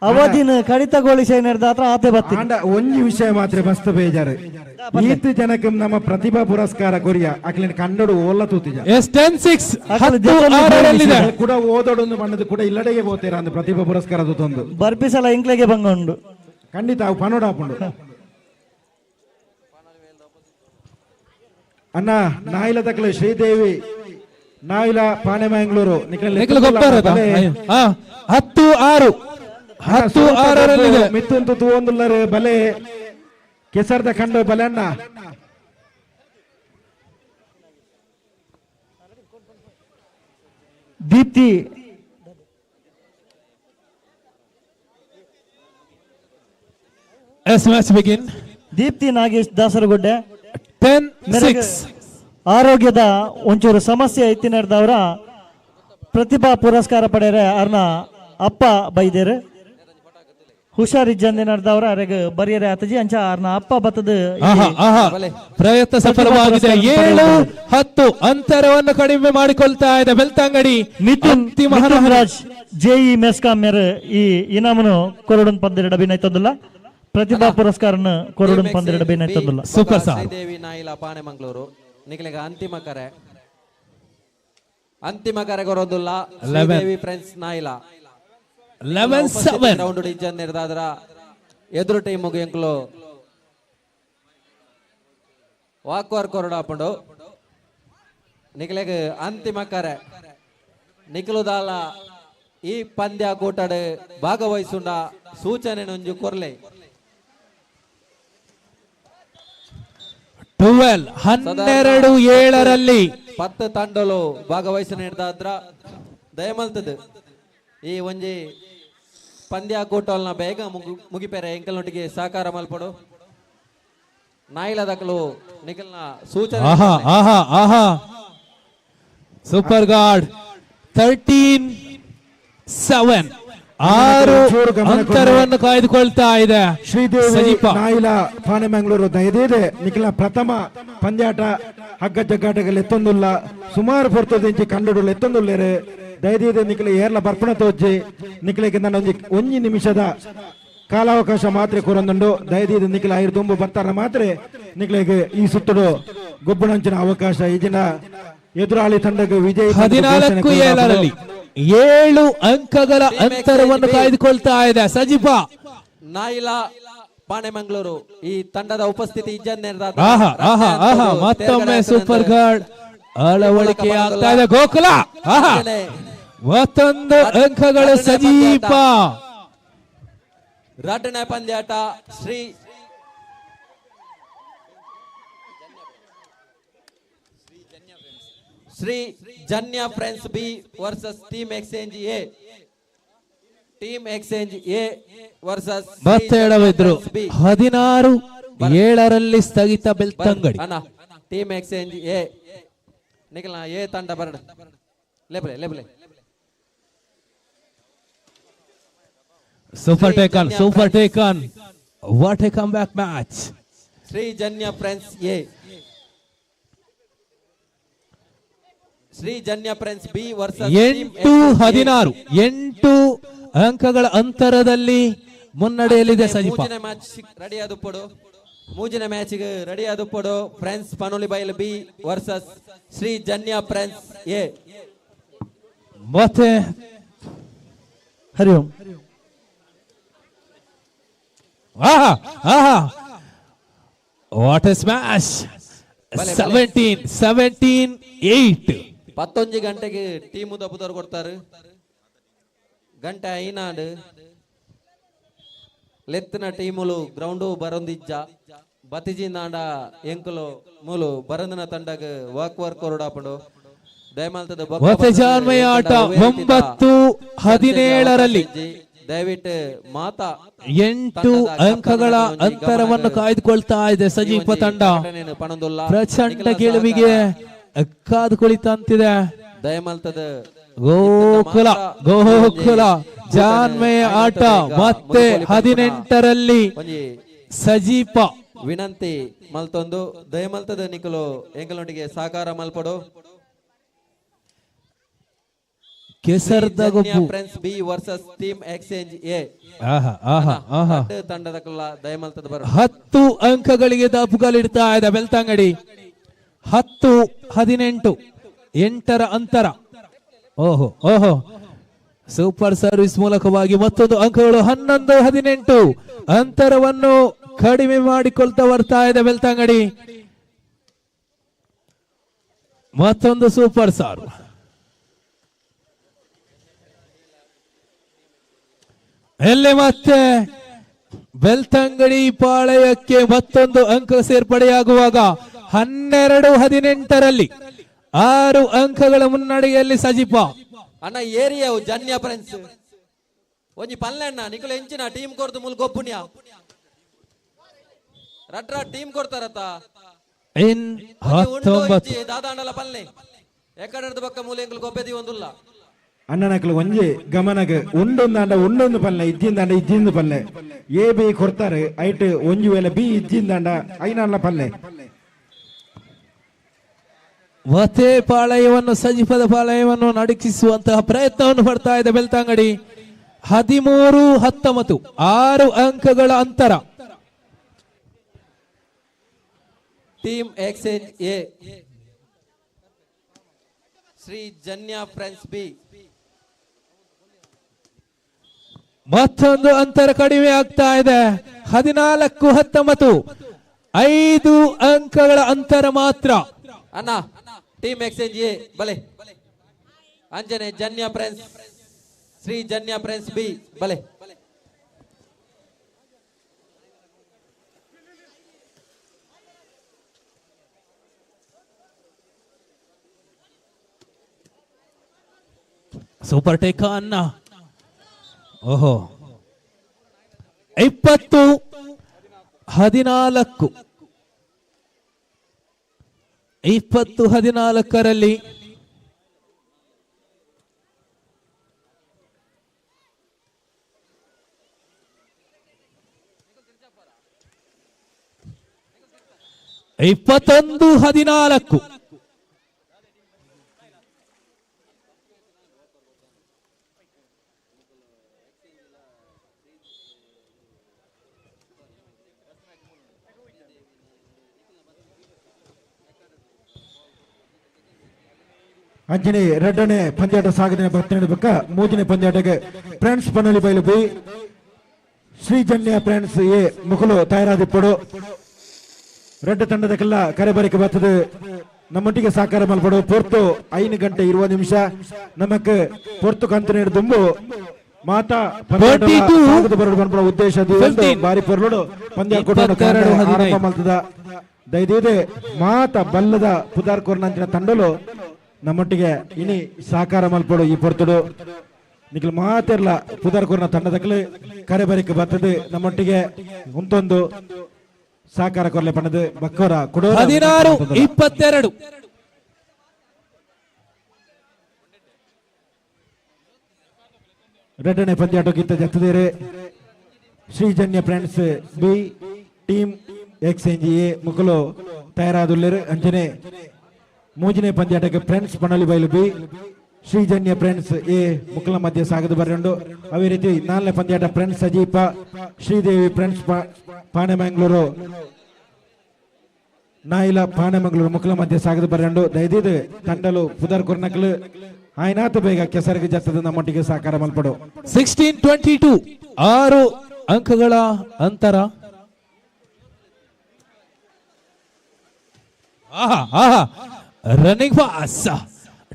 ಅವಧಿನ ಕಡಿತಗೊಳಿಸಿ ಆತ್ರ ಆತೆ ಬತ್ತಿ ಆಂಡ ಒಂಜಿ ವಿಷಯ ಮಾತ್ರ ಮಸ್ತ್ ಬೇಜಾರು ಈತ್ ಜನಕ್ಕೆ ನಮ್ಮ ಪ್ರತಿಭಾ ಪುರಸ್ಕಾರ ಕೊರಿಯ ಅಕ್ಲಿನ ಕನ್ನಡ ಓಲ್ಲ ತೂತಿಜ ಎಸ್ 10-6 ಕೂಡ ಓದೋಡೊಂದು ಬಣ್ಣದ ಕೂಡ ಇಲ್ಲಡೆಗೆ ಬೋತೀರ ಅಂದ್ ಪ್ರತಿಭಾ ಪುರಸ್ಕಾರ ತೂತೊಂದು ಬರ್ಪಿಸಲ ಎಂಕ್ಲೆಗೆ ಬಂಗುಂಡು ಖಂಡಿತ ಅವು ಪನೋಡ ಹಾಪುಂಡು ಅಣ್ಣ ನಾಯಿಲ ತಕಲೆ ಶ್ರೀದೇವಿ ನಾಯಿಲ ಪಾನೆ ಮ್ಯಾಂಗ್ಳೂರು ನಿಖಿಲ್ ಗೊಬ್ಬರದ 10-6 10-6 ಮಿತ್ತುಂತು ತೂವೊಂದುಲ್ಲರು ಬಲೆ ಕೆಸರ್ದ ಕಂಡು ಬಲೆ ಅಣ್ಣ Deepti yes match begin Deepti Nagesh Dasaragudde 10-6 ಆರೋಗ್ಯದ ಒಂಚೂರು ಸಮಸ್ಯೆ ಐತಿನರ್ದವರ ಪ್ರತಿಭಾ ಪುರಸ್ಕಾರ ಪಡೆಯರೆ ಅರ್ನ ಅಪ್ಪ ಬೈದೇರು. ಹುಷಾರಿಜ್ಜಂದೆ ನಡೆದವರ ಅರೆಗ್ ಬರಿಯರೆ ಆತಜಿ ಅಂಚ ಅರ್ನ ಅಪ್ಪ ಬತ್ತದ. ಆಹಾ ಆಹಾ, ಪ್ರಯತ್ನ ಸಫಲವಾಗಿದೆ. 7-10 ಅಂತರವನ್ನು ಕಡಿಮೆ ಮಾಡಿಕೊಳ್ತಾ ಇದೆ ಬೆಳ್ತಂಗಡಿ. ಮಿಥುನ್ ಮಿಥುನ್ ರಾಜ್ ಜೆಇ ಮೆಸ್ಕಾಂ ಮೇರ್ ಈ ಇನಾಮನು ಕೊರಡನ್ ಪಂದಿರಡ ಅಭಿನಯ ಪ್ರತಿಭಾ ಪುರಸ್ಕಾರನ ಕೊರಡನ್ ಪಂದಿರಡ ಅಭಿನಯ. Super sir. ಶ್ರೀದೇವಿ ನಾಯಿಲ ಪಾಣೆಮಂಗಳೂರು ನಿಖಲಿಗ ಅಂತಿಮ ಕರೆ, ಅಂತಿಮ ಕರೆ ಕೊರೋದುಲ್ಲ. ಶ್ರೀದೇವಿ ಫ್ರೆಂಡ್ಸ್ ನಾಯಿಲ 11-7 ರೌಂಡ್ ಇಜ್ಜನ್ ನಿರ್ದಾದ್ರ ಎದುರು ಟೀಮ್ ಎಂಕ್ಲು ವಾಕ್ವಾರ್ ಕೊರಡಾಪುಂಡು. ನಿಖಲೆಗ್ ಅಂತಿಮ ಕರೆ. ನಿಖಲುದಾಲ ಈ ಪಂದ್ಯ ಕೂಟಡ್ ಭಾಗವಹಿಸುಂಡ ಸೂಚನೆ ನೊಂಜು ಕೊರ್ಲೆ. 12 12-7ರಲ್ಲಿ 10 ತಂಡಲು ಭಾಗವಹಿಸಿ ನೀಡ್ದಾದ್ರ ದಯಮಲ್ತದ ಈ ಒಂಜಿ ಪಂದ್ಯ ಕೂಟಲ್ನ ಬೇಗ ಮುಗಿಪೆರೆ ಎಂಕಲ್ನೊಟ್ಟಿಗೆ ಸಹಕಾರ ಮಲ್ಪಡು. ನಾಯಿಲದಕಲು ನಿಖಲ್ನ ಸೂಚನೆ. ಆಹಾ ಆಹಾ ಆಹಾ, ಸೂಪರ್ ಗಾರ್ಡ್. 13-7 6 ಅಂತರವನ್ನು ಕಾಯ್ದುಕೊಳ್ತಾ ಇದೆ ಶ್ರೀದೇವಿ ನಾಯಿಲ ಪಾಣೆಮಂಗಳೂರು. ದಯದೇದೆ ನಿಖಿಲ ಪ್ರಥಮ ಪಂದ್ಯಾಟ ಹಗ್ಗ ಜಗ್ಗಾಟಗಳು ಎತ್ತೊಂದುಲ್ಲ, ಸುಮಾರು ಪೊರ್ತದಿಂಚಿ ಕಂಡುಡಲು ಎತ್ತೊಂದುಲ್ಲೇರೆ. ದಯದೀದೆ ನಿಖಿಲ ಏರ್ಲ ಬರ್ಪಣ ತೋಜಿ ನಿಖಲಿಗೆ ನನ್ನ ಒಂಜಿ ನಿಮಿಷದ ಕಾಲಾವಕಾಶ ಮಾತ್ರ ಕೊರೊಂದುಂಡು. ದಯದೀದೆ ನಿಖಿಲ ಐರು ತುಂಬು ಬರ್ತಾರ ಮಾತ್ರ ನಿಖಲಿಗೆ ಈ ಸುತ್ತಡು ಗೊಬ್ಬಣಂಚಿನ ಅವಕಾಶ. ಈಜಿನ ಎದುರಾಳಿ ತಂಡಕ್ಕೆ ವಿಜಯ 14-7ರಲ್ಲಿ 7 ಅಂಕಗಳ ಅಂತರವನ್ನು ಕಾಯ್ದುಕೊಳ್ತಾ ಇದೆ ಸಜಿಪ ನಾಯಿಲ ಪಾಣೆಮಂಗಳೂರು. ಈ ತಂಡದ ಉಪಸ್ಥಿತಿ ಆಹಾ ಆಹಾ ಆಹಾ, ಮತ್ತೊಮ್ಮೆ ಸೂಪರ್ ಗಾರ್ಡ್ ಅಳವಡಿಕೆ ಆಗ್ತಾ ಇದೆ ಗೋಕುಲ. ಆಹಾ, ಮತ್ತೊಂದು ಅಂಕಗಳು ಸಜೀಪ. ರಡ್ಡನೇ ಪಂದ್ಯಾಟ Shri Shri Janya friends B versus team exchange A. Team exchange A versus ಮತ್ತೆ ಎಡವಿದ್ರು. 16-7ರಲ್ಲಿ ಸ್ಥಗಿತ ಬೆಳ್ತಂಗಡಿ. ಅಣ್ಣ ಟೀಮ್ ಎಕ್ಸ್ಚೇಂಜ್ ಎ ನಿಖಿಲ ಎ ತಂಡ ಬರಡ ಲೇಬಲೆ ಲೇಬಲೆ. Super taken, super taken. What a come back match. Shri Janya friends A, Shri Janya friends B versus 8-16 8 ಅಂಕಗಳ ಅಂತರದಲ್ಲಿ ಮುನ್ನಡೆಯಲ್ಲಿದೆ ಸಜಿಪ. ಮೂಜಿನ match ready ಆದುಪ್ಪಡು, ಮೂಜಿನ ಮ್ಯಾಚ್ ರೆಡಿ ಆದುಪ್ಪಡು. Friends Panolibail B versus Shri Janya friends A. ಮತ್ತೆ ಹರಿ ಓಂ. ಆಹಾ ಆಹಾ, what A smash. 17-8. 11 ಗಂಟೆಗೆ ಟೀಮ್ ದಬ್ಬುದವ್ರು ಕೊಡ್ತಾರೆ. ಗಂಟೆ ಐನಾಡು ಲೆತ್ತಿನ ಟೀಮುಲು ಗ್ರೌಂಡು ಬರೊಂದಿಜ್ಜ ಬತಿಜಿ ನಾಡ ಎಂಕುಲು ಮೂಲು ಬರಂದನ ತಂಡಗ ವಾಕ್ ವರ್ಕ್ ಕೊರಡಾಪಂಡು ದಯಮಾಲ್ತದ. ಆಟ 9-17ರಲ್ಲಿ ದಯವಿಟ್ಟು ಮಾತಾ 8 ಅಂಕಗಳ ಅಂತರವನ್ನು ಕಾಯ್ದುಕೊಳ್ತಾ ಇದೆ ಸಜೀಪ ತಂಡ. ಪ್ರಚಂಡ ಗೆಲುವಿಗೆ ಕಾದು ಕುಳಿತಂತಿದೆ. ದಯಮಾಲ್ತದ ಗೋಕುಲ ಗೋಕುಲ ಜಾನ್ಮೆಯ ಆಟ ಮತ್ತೆ 18ರಲ್ಲಿ ಸಜೀಪ. ವಿನಂತಿ ಮಲ್ತೊಂದು ದಯಮಲ್ತದ ನಿಕಲು ಎಂಕಲೊಟ್ಟಿಗೆ ಸಹಕಾರ ಮಲ್ಪಡು. ಕೆಸರ್ದ ಗೊಬ್ಬು friends B versus team exchange A. ಆಹಾ ಆಹಾ ಆಹಾ, ತಂಡದ ಕುಲ್ಲ ದಯಮಲ್ತದ ಬರ. 10 ಅಂಕಗಳಿಗೆ ದಾಪುಗಾಲಿಡ್ತಾ ಇದೆ ಬೆಳ್ತಂಗಡಿ. 10-18 8ರ ಅಂತರ. ಓಹೋ ಓಹೋ, ಸೂಪರ್ ಸರ್ವಿಸ್ ಮೂಲಕವಾಗಿ ಮತ್ತೊಂದು ಅಂಕಗಳು. 11-18 ಅಂತರವನ್ನು ಕಡಿಮೆ ಮಾಡಿಕೊಳ್ತಾ ಬರ್ತಾ ಇದೆ ಬೆಳ್ತಂಗಡಿ. ಮತ್ತೊಂದು ಸೂಪರ್ ಸರ್ವ್. ಎಲ್ಲಿ ಮತ್ತೆ ಬೆಳ್ತಂಗಡಿ ಪಾಳಯಕ್ಕೆ ಮತ್ತೊಂದು ಅಂಕ ಸೇರ್ಪಡೆಯಾಗುವಾಗ 12-18ರಲ್ಲಿ 6 ಅಂಕಗಳ ಮುನ್ನಡೆಯಲ್ಲಿ ಸಜಿಪ. ಅಣ್ಣ ಏರಿಯಾ ಜನ್ಯ ಫ್ರೆಂಡ್ಸ್ ಒಂಜಿ ಪಲ್ಲೆಣ್ಣ ನಿಕುಲು ಎಂಚಿನ ಟೀಮ್ ಕೊರ್ದು ಮುಲ್ ಗೊಬ್ಬುಣ್ಯ ರಡ್ರ ಟೀಮ್ ಕೊಡ್ತಾರತ್ತ ಇನ್ 19 ದಾದಾಂಡಲ ಪಲ್ಲೆ ಎಕ್ಕಡ ಬಕ್ಕ ಮೂಲೆ ಎಂಕುಲು ಗೊಬ್ಬೆದಿ ಒಂದುಲ್ಲ. ಅಣ್ಣನಕಲು ಒಂಜಿ ಗಮನಗ ಉಂಡೊಂದಾಂಡ ಉಂಡೊಂದು ಪಲ್ಲೆ ಇಜ್ಜಿಂದಾಂಡ ಇಜ್ಜಿಂದು ಪಲ್ಲೆ ಎ ಬಿ ಕೊಡ್ತಾರೆ ಐಟ್ ಒಂಜಿ ವೇಳೆ ಬಿ ಇಜ್ಜಿಂದಾಂಡ ಐನಲ್ಲ ಪಲ್ಲೆ. ವತೆ ಪಾಳಯವನ್ನು ಸಜೀಪದ ಪಾಳಯವನ್ನು ನಡುಕಿಸುವಂತಹ ಪ್ರಯತ್ನವನ್ನು ಪಡ್ತಾ ಇದೆ ಬೆಳ್ತಂಗಡಿ. 13-19, 6 ಅಂಕಗಳ ಅಂತರ. Team exchange A, Shri Janya friends B. ಮತ್ತೊಂದು ಅಂತರ ಕಡಿಮೆ ಆಗ್ತಾ ಇದೆ. 14-19, 5 ಅಂಕಗಳ ಅಂತರ ಮಾತ್ರ. ಅಣ್ಣ ಟೀಮ್ ಎಕ್ಸ್ಚೇಂಜ್ ಎ ಬಲೆ, ಅಂಜನೆ Janya friends Shri Janya friends B ಬಲೆ. ಸೂಪರ್ ಟೇಕ್ ಅನ್ನ. ಓಹೋ, 20-14, 20-14ರಲ್ಲಿ 21-14. ಅಂಜನೆ ಎರಡನೇ ಪಂದ್ಯಾಟ ಸಾಗನೆ ಬರ್ತೇನೆ ಬಕ್ಕ ಮೂರನೇ ಪಂದ್ಯಾಟಕ್ಕೆ ಫ್ರೆಂಡ್ಸ್ ಪನಲಿ ಬೈಲು ಬಿ ಶ್ರೀಜನ್ಯ ಫ್ರೆಂಡ್ಸ್ ಎ ಮುಕುಲು ತಯಾರಾದಿಪ್ಪಡು. ರೆಡ್ಡ ತಂಡದಕ್ಕೆಲ್ಲ ಕರೆ ಬರಿಕೆ ಬರ್ತದೆ ನಮ್ಮೊಟ್ಟಿಗೆ ಸಹಕಾರ ಮಲ್ಪಡು. ಪೊರ್ತು 5 ಗಂಟೆ 20 ನಿಮಿಷ ನಮಕ್ ಪೊರ್ತು ಕಂತನೆ ದುಂಬು ಮಾತಾ ಬರಡು ಉದ್ದೇಶ ಬಾರಿ ಪೊರ್ಲುಡು ಪಂದ್ಯ ಆರಂಭ ಮಲ್ತದ. ದಯದೀದೆ ಮಾತಾ ಬಲ್ಲದ ಪುದಾರ್ ಕೊರ್ನಂಚಿನ ತಂಡಲು ನಮ್ಮೊಟ್ಟಿಗೆ ಇನಿ ಸಹಕಾರ ಮಲ್ಪಡು. ಈ ಪೊರ್ತುಡು ನಿಖಲ್ ಮಾತಿರ್ಲ ಪುದಾರ್ ಕೊರ್ನ ತಂಡದಕ್ಕಲು ಕರೆ ಬರಿಕೆ ಬರ್ತದೆ ನಮ್ಮೊಟ್ಟಿಗೆ ಉಂತೊಂದು ಸಹಕಾರ ಕೊರ್ಲೆ ಪಣದು ಬಕ್ಕೋರ ಕೊಡೋ. 16-22. ಎರಡನೇ ಪಂದ್ಯಾಟಕ್ಕಿಂತ ಜತ್ತದೇರೆ Srijanya friends B team exchange A ಮುಕುಲು ತಯಾರಾದುಲ್ಲೇರು. ಅಂಜನೆ ಮೂಜನೇ ಪಂದ್ಯಾಟಕ್ಕೆ friends Panoli Bailu B Srijanya friends A ಮುಕುಲ ಮಧ್ಯೆ ಸಾಗದು ಬರಂಡು. ಅದೇ ರೀತಿ 4ನೇ ಪಂದ್ಯಾಟ ಫ್ರೆಂಡ್ಸ್ ಸಜೀಪ ಶ್ರೀದೇವಿ ಫ್ರೆಂಡ್ಸ್ ಪಾಣೆಮಂಗಳೂರು ನಾಯಿಲ ಪಾಣೆಮಂಗಳೂರು ಮುಕುಲ ಮಧ್ಯೆ ಸಾಗದು ಬರಂಡು. ದಯದೀದು ತಂಡಲು ಪುದರ್ ಕೊರ್ನಕಲು ಆಯ್ನಾತ ಬೇಗ ಕೆಸರಿಗೆ ಜತ್ತದ ನಮ್ಮೊಟ್ಟಿಗೆ ಸಹಕಾರ ಮಲ್ಪಡು. 16-22, 6 ಅಂಕಗಳ ಅಂತರ. ಆಹಾ ಆಹಾ, running pass.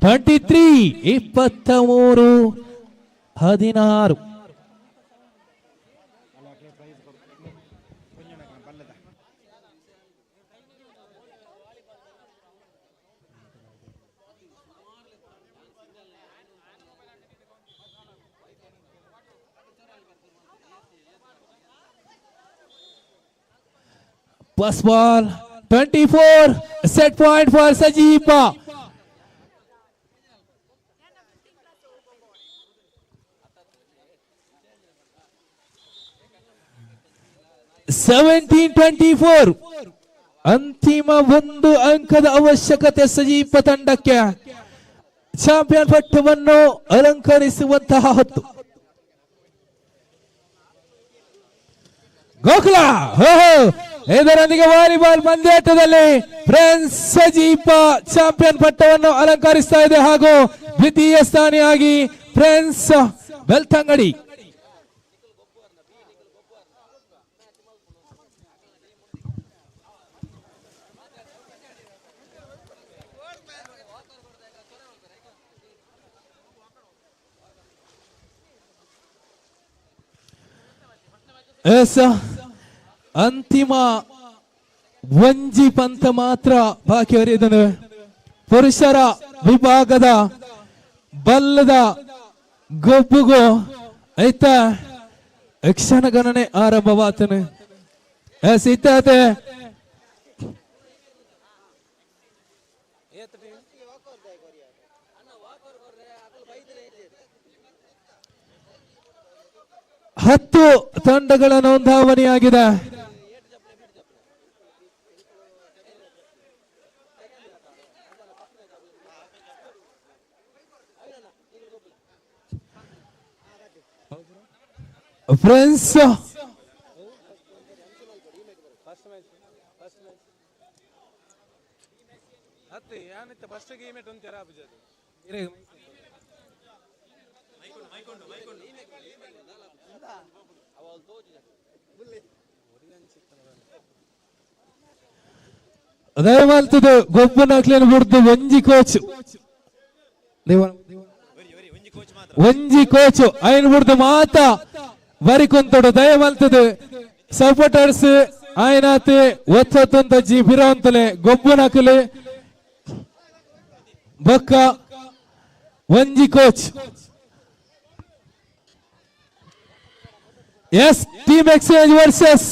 23 23-16. First ball, 24, set point for Sajipa. 17-24, ಅಂತಿಮ 1 ಅಂಕದ ಅವಶ್ಯಕತೆ ಸಜೀಪ ತಂಡಕ್ಕೆ. ಚಾಂಪಿಯನ್ ಪಟ್ಟವನ್ನು ಅಲಂಕರಿಸುವಂತಹ ಹೊತ್ತು. ಗೋಕುಲ ಇದರೊಂದಿಗೆ ವಾಲಿಬಾಲ್ ಪಂದ್ಯಾಟದಲ್ಲಿ ಫ್ರೆಂಡ್ಸ್ ಸಜೀಪ ಚಾಂಪಿಯನ್ ಪಟ್ಟವನ್ನು ಅಲಂಕರಿಸ್ತಾ ಇದೆ ಹಾಗೂ ದ್ವಿತೀಯ ಸ್ಥಾನಿಯಾಗಿ ಫ್ರೆಂಡ್ಸ್ ಬೆಳ್ತಂಗಡಿ. ಎಸ್, ಅಂತಿಮ ಒಂಜಿ ಪಂತ ಮಾತ್ರ ಬಾಕಿಯವರಿದ್ದನು. ಪುರುಷರ ವಿಭಾಗದ ಬಲ್ಲದ ಗೊಬ್ಬುಗು ಐತ ಕ್ಷಣಗಣನೆ ಆರಂಭವಾತನು. ಎಸ್, ಇತ್ತಾತೆ 10 ತಂಡಗಳ ನೋಂದಾವಣಿಯಾಗಿದೆ. ಫ್ರೆಂಡ್ಸ್ ದಯಮಾಲ್ತದ ಗೊಬ್ಬನಾಕ್ಲೇನು ಬುಡ್ದು ಒಂಜಿ ಕೋಚ್ ಒಂಜಿ ಕೋಚ್ ಐನ್ ಬುಡ್ದು ಮಾತ ಬರಿಕೊಂತಡು ದಯಮಲ್ತದ ಸಪೋರ್ಟರ್ಸ್ ಆಯ್ನಾತೆ ಒತ್ತೊತ್ತೊಂತ ಜಿ ಬಿರವಂತಲೆ ಗೊಬ್ಬನಾಕಲೆ ಬಕ್ಕ ಒಂಜಿ coach. Yes, team exchange versus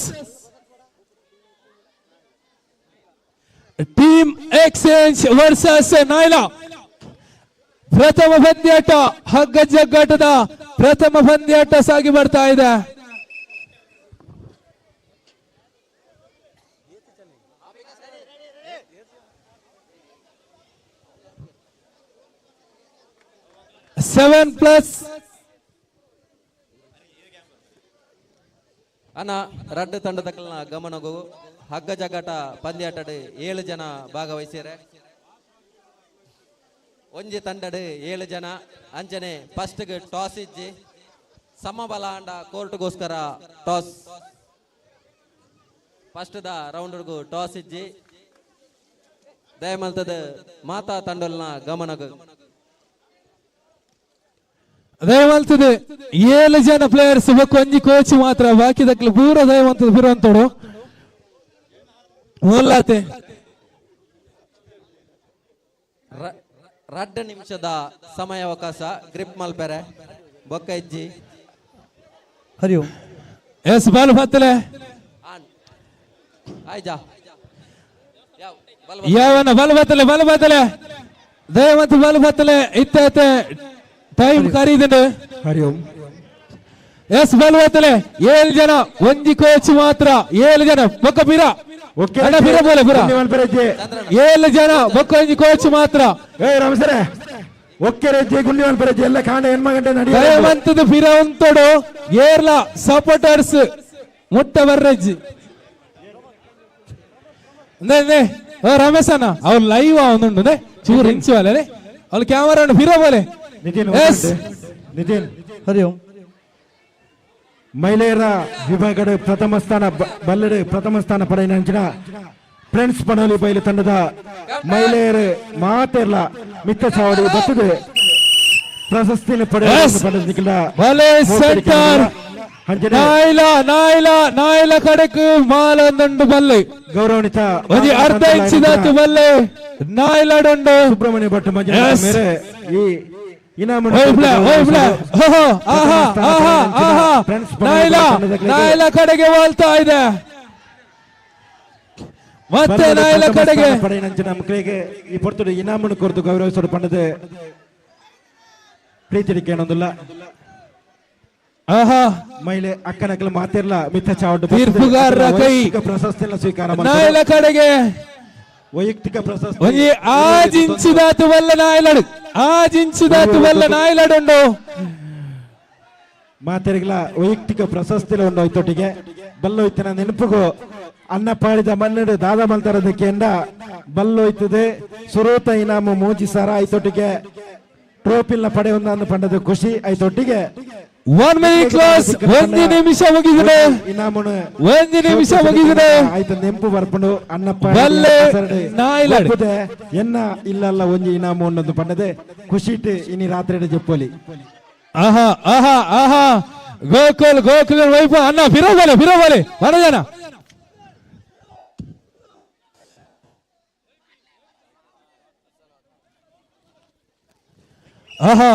team exchange versus Naila. ಪ್ರಥಮ ಪಂದ್ಯಾಟ ಹಗ್ಗ ಜಗ್ಗಾಟದ ಪ್ರಥಮ ಪಂದ್ಯಾಟ ಸಾಗಿ ಬರ್ತಾ ಇದೆ. 7+. ಅಣ್ಣ ರಡ್ಡು ತಂಡದಕ್ಕಲ್ನ ಗಮನಗು ಹಗ್ಗ ಜಗ್ಗಾಟ ಪಂದ್ಯಾಟಡ್ 7 ಜನ ಭಾಗವಹಿಸ್ಯಾರೆ. ಒಂಜಿ ತಂಡಡ್ 7 ಜನ ಅಂಚನೆ ಫಸ್ಟ್ ಟಾಸ್ ಇಜ್ಜಿ ಸಮಬಲ ಅಂಡ ಕೋರ್ಟ್ಗೋಸ್ಕರ ಟಾಸ್ ಫಸ್ಟ್ the ರೌಂಡ್ಗೂ ಟಾಸ್ ಇಜ್ಜಿ. ದಯಮಲ್ತದ ಮಾತಾ ತಂಡಲ್ನ ಗಮನಗು ದಯಮಲ್ತದೆ 7 ಜನ ಪ್ಲೇಯರ್ಸ್ ಒಂಜಿ ಕೋಚ್ ಮಾತ್ರ ಬಾಕಿ ದಕ್ಲು ಪೂರ ದಯವಂತದ ಬಿರುವಂತೋಡು ಮೊಲ್ಲಾತೆ. 2 ನಿಮಿಷದ ಸಮಯಾವಕಾಶ ಗ್ರಿಪ್ ಮಲ್ಪೆರೆ ಬೊಕ್ಕ ಇಜ್ಜಿ. ಹರಿ ಓಂ. ಎಸ್ ಬಾಲ್ ಬತ್ತಲೆ ಆಯ್ಜಾ ಯಾವನ ಬಲ್ ಬತ್ತಲೆ ಬಲ್ ಬತ್ತಲೆ ದಯವಂತ ಬಲ್ ಬತ್ತಲೆ ಇತ್ತೈತೆ ಟೈಮ್ ಕರೀದನು. ಹರಿ ಓಂ. ಎಸ್ ಬಲ್ ಬತ್ತಲೆ 7 ಜನ ಒಂಜಿ ಕೋಚ್ ಮಾತ್ರ 7 ಜನ ಬೊಕ್ಕ ಬಿರ ಅಣ್ಣ ಬಿರ ಬೋಲೆ ಬಿರ 7 ಜನ ಬೊಕ್ಕ ಒಂಜಿ ಕೋಚ್ ಮಾತ್ರ. ಏ ರಮಸರೆ ಒಕ್ಕೆ ರೆಜ್ಜೆ ಗುಂಡಿವನ್ ಪೆರೆಜ್ಜೆ ಎಲ್ಲ ಕಾಂಡ ಎನ್ಮ ಗಂಟೆ ನಡೆಯ ದಯವಂತದ ಬಿರ ಉಂತೋಡು ಏರ್ಲ ಸಪೋರ್ಟರ್ಸ್ ಮುಟ್ಟ ಬರ್ರೆಜ್ಜಿ. ರಮೇಶ್ ಅಣ್ಣ ಅವ್ರು ಲೈವ್ ಅವನುಂಡು ಚೂರು ಇಂಚು ಅಲ್ಲೇ ಅವ್ರು ಕ್ಯಾಮರಾ ಬಿರ ಬೋಲೆ. ನಿತಿನ್ ಎಸ್ ನಿತಿನ್. ಹರಿ ಓಂ. ಮಹಿಳೆಯರ ವಿಭಾಗದ ಪ್ರಥಮ ಸ್ಥಾನ ಬಲ್ಲಡೆ ಪ್ರಥಮ ಸ್ಥಾನ ಪಡೆಯಿನ ಫ್ರೆಂಡ್ಸ್ ಪಣೋಲಿ ಬೈಲು ತಂಡದ ಮಹಿಳೆಯರು ಮಾತೆರ್ಲ ಮಿತ್ತ ಚಾವಡಿ ಬತ್ತದೆ ಪ್ರಶಸ್ತಿಯನ್ನು ಪಡೆದ ಸೆಂಟರ್ ನಾಯ್ಲ ನಾಯ್ಲ ನಾಯ್ಲ ಕಡೆಕ್ ಮಾಲೊಂದುಂಡು ಬಲ್ಲೆ ಗೌರವಾನ್ವಿತ ಒಂಜಿ ಅರ್ಧ ಇಂಚ್ ದಾತು ಬಲ್ಲೆ ನಾಯ್ಲಡುಂಡು ಸುಬ್ರಹ್ಮಣ್ಯ ಭಟ್ ಮಂಜುನಾಥ್ ಮೇರೆ ಈ ನಾಯ್ಲ ಕಡೆಗೆ ವಾಲ್ತಾ ಇದೆ ಮತ್ತೆ ನಾಯ್ಲ ಕಡೆಗೆ ಪಡೆಯಿನಂಚಿನ ಮಕ್ಕಳಿಗೆ ಈ ಪೊರ್ತುಡು ಇನಾಮನ್ನು ಕೊರತು ಗೌರವಿಸೋಡು ಪಂಡದೆ ಪ್ರೀತಿಡಿಕೆ ಏನೊಂದಿಲ್ಲ. ಆಹಾ ಮಹಿಳೆ ಅಕ್ಕನಕಲ ಮಾತಿರ್ಲ ಮಿತ್ತ ಚಾವಡು ತೀರ್ಪುಗಾರರ ಕೈ ಪ್ರಶಸ್ತಿಯನ್ನು ಸ್ವೀಕಾರ ನಾಯ್ಲ ಕಡೆಗೆ ವೈಯಕ್ತಿಕ ಪ್ರಶಸ್ತಿ ಒಂಜಿ ಆಜಿಂಚಿದಾತು ಬಲ್ಲ ನಾಯ್ಲಡು ಆಜಿಂಚಿದಾತು ಬಲ್ಲ ನಾಯ್ಲಡುಂಡು ಮಾತೆರಿಗಲ ವೈಯಕ್ತಿಕ ಪ್ರಶಸ್ತಿ ಉಂಡು ಐತೊಟ್ಟಿಗೆ ಬಲ್ಲೋಯ್ತನ ನೆನಪುಗು ಅನ್ನ ಪಾಡಿದ ಮನ್ನಡು ದಾದ ಮಲ್ತರದಕ್ಕೆ ಎಂದ ಬಲ್ಲೋಯ್ತದೆ ಸುರೋತ ಇನಾಮು 3 ಸಾವಿರ ಐತೊಟ್ಟಿಗೆ ಟ್ರೋಫಿಲ್ನ ಪಡೆ ಒಂದನ್ನು ಪಂಡದ ಖುಷಿ ಐತೊಟ್ಟಿಗೆ 1 ಮಿನಿಟ್ ಕ್ಲಾಸ್ 1 ನಿಮಿಷ ಮುಗಿದಿದೆ ಇನಾಮುನು 1 ನಿಮಿಷ ಮುಗಿದಿದೆ ಆಯ್ತು ನೆಂಪು ಬರ್ಪಂಡು ಅನ್ನಪ್ಪ ಬಲ್ಲೆ ನಾಯ್ಲಡು ಎನ್ನ ಇಲ್ಲಲ್ಲ ಒಂಜಿ ಇನಾಮು ಒಂದೊಂದು ಪಂಡದೆ ಖುಷಿಟ್ ಇನಿ ರಾತ್ರಿ ಜಪ್ಪೋಲಿ. ಆಹಾ ಆಹಾ ಆಹಾ ಗೋಕುಲ್ ಗೋಕುಲ್ ವೈಫ ಅಣ್ಣ ಬಿರೋಬಲೆ ಬಿರೋಬಲೆ ಬರಜನ ಆಹಾ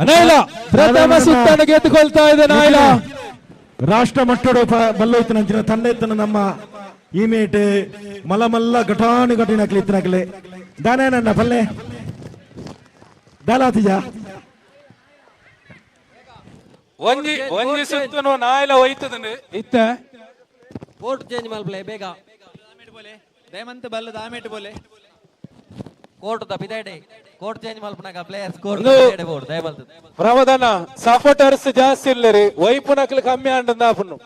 ನಾಯ್ಲ ಪ್ರಥಮ ಸುತ್ತನ್ನು ಗೆದ್ದುಕೊಳ್ತಾ ಇದೆ ನಾಯ್ಲ. ರಾಷ್ಟ್ರ ಮಟ್ಟದ ಬಲ್ಲೋಯ್ತನ ತಂಡ ಇತ್ತನ ನಮ್ಮ ಈಮೇಟ್ ಮಲಮಲ್ಲ ಘಟಾನು ಘಟಿನಕ್ಲಿ ಇತ್ತನಕ್ಲೆ ದಾನೇನಣ್ಣ ಪಲ್ಲೆ ದಾಲಾತಿಜ. ಒಂಜಿ ಒಂಜಿ ಸುತ್ತುನು ನಾಯಿಲ ಒಯ್ತದಂಡು ಇತ್ತ ಕೋರ್ಟ್ ಚೇಂಜ್ ಮಲ್ಪಲೆ ಬೇಗ ದಯಮಂತ ಬಲ್ಲ ದಾಮೇಟ್ ಬೋಲೆ ಕೋರ್ಟ್ the ಪಿದಾಡೆ ಕೋರ್ಟ್ ಚೇಂಜ್ ಮಲ್ಪನಾಗ ಪ್ಲೇಯರ್ಸ್ ಕೋರ್ಟ್ ಬೋರ್ಡ್ ದಯಮಲ್ತ ಪ್ರಮೋದನ ಸಪೋರ್ಟರ್ಸ್ ಜಾಸ್ತಿ ಇಲ್ಲರಿ ವೈಪುನಕ್ಲು ಕಮ್ಮಿ ಅಂಡಂದಾಪುನು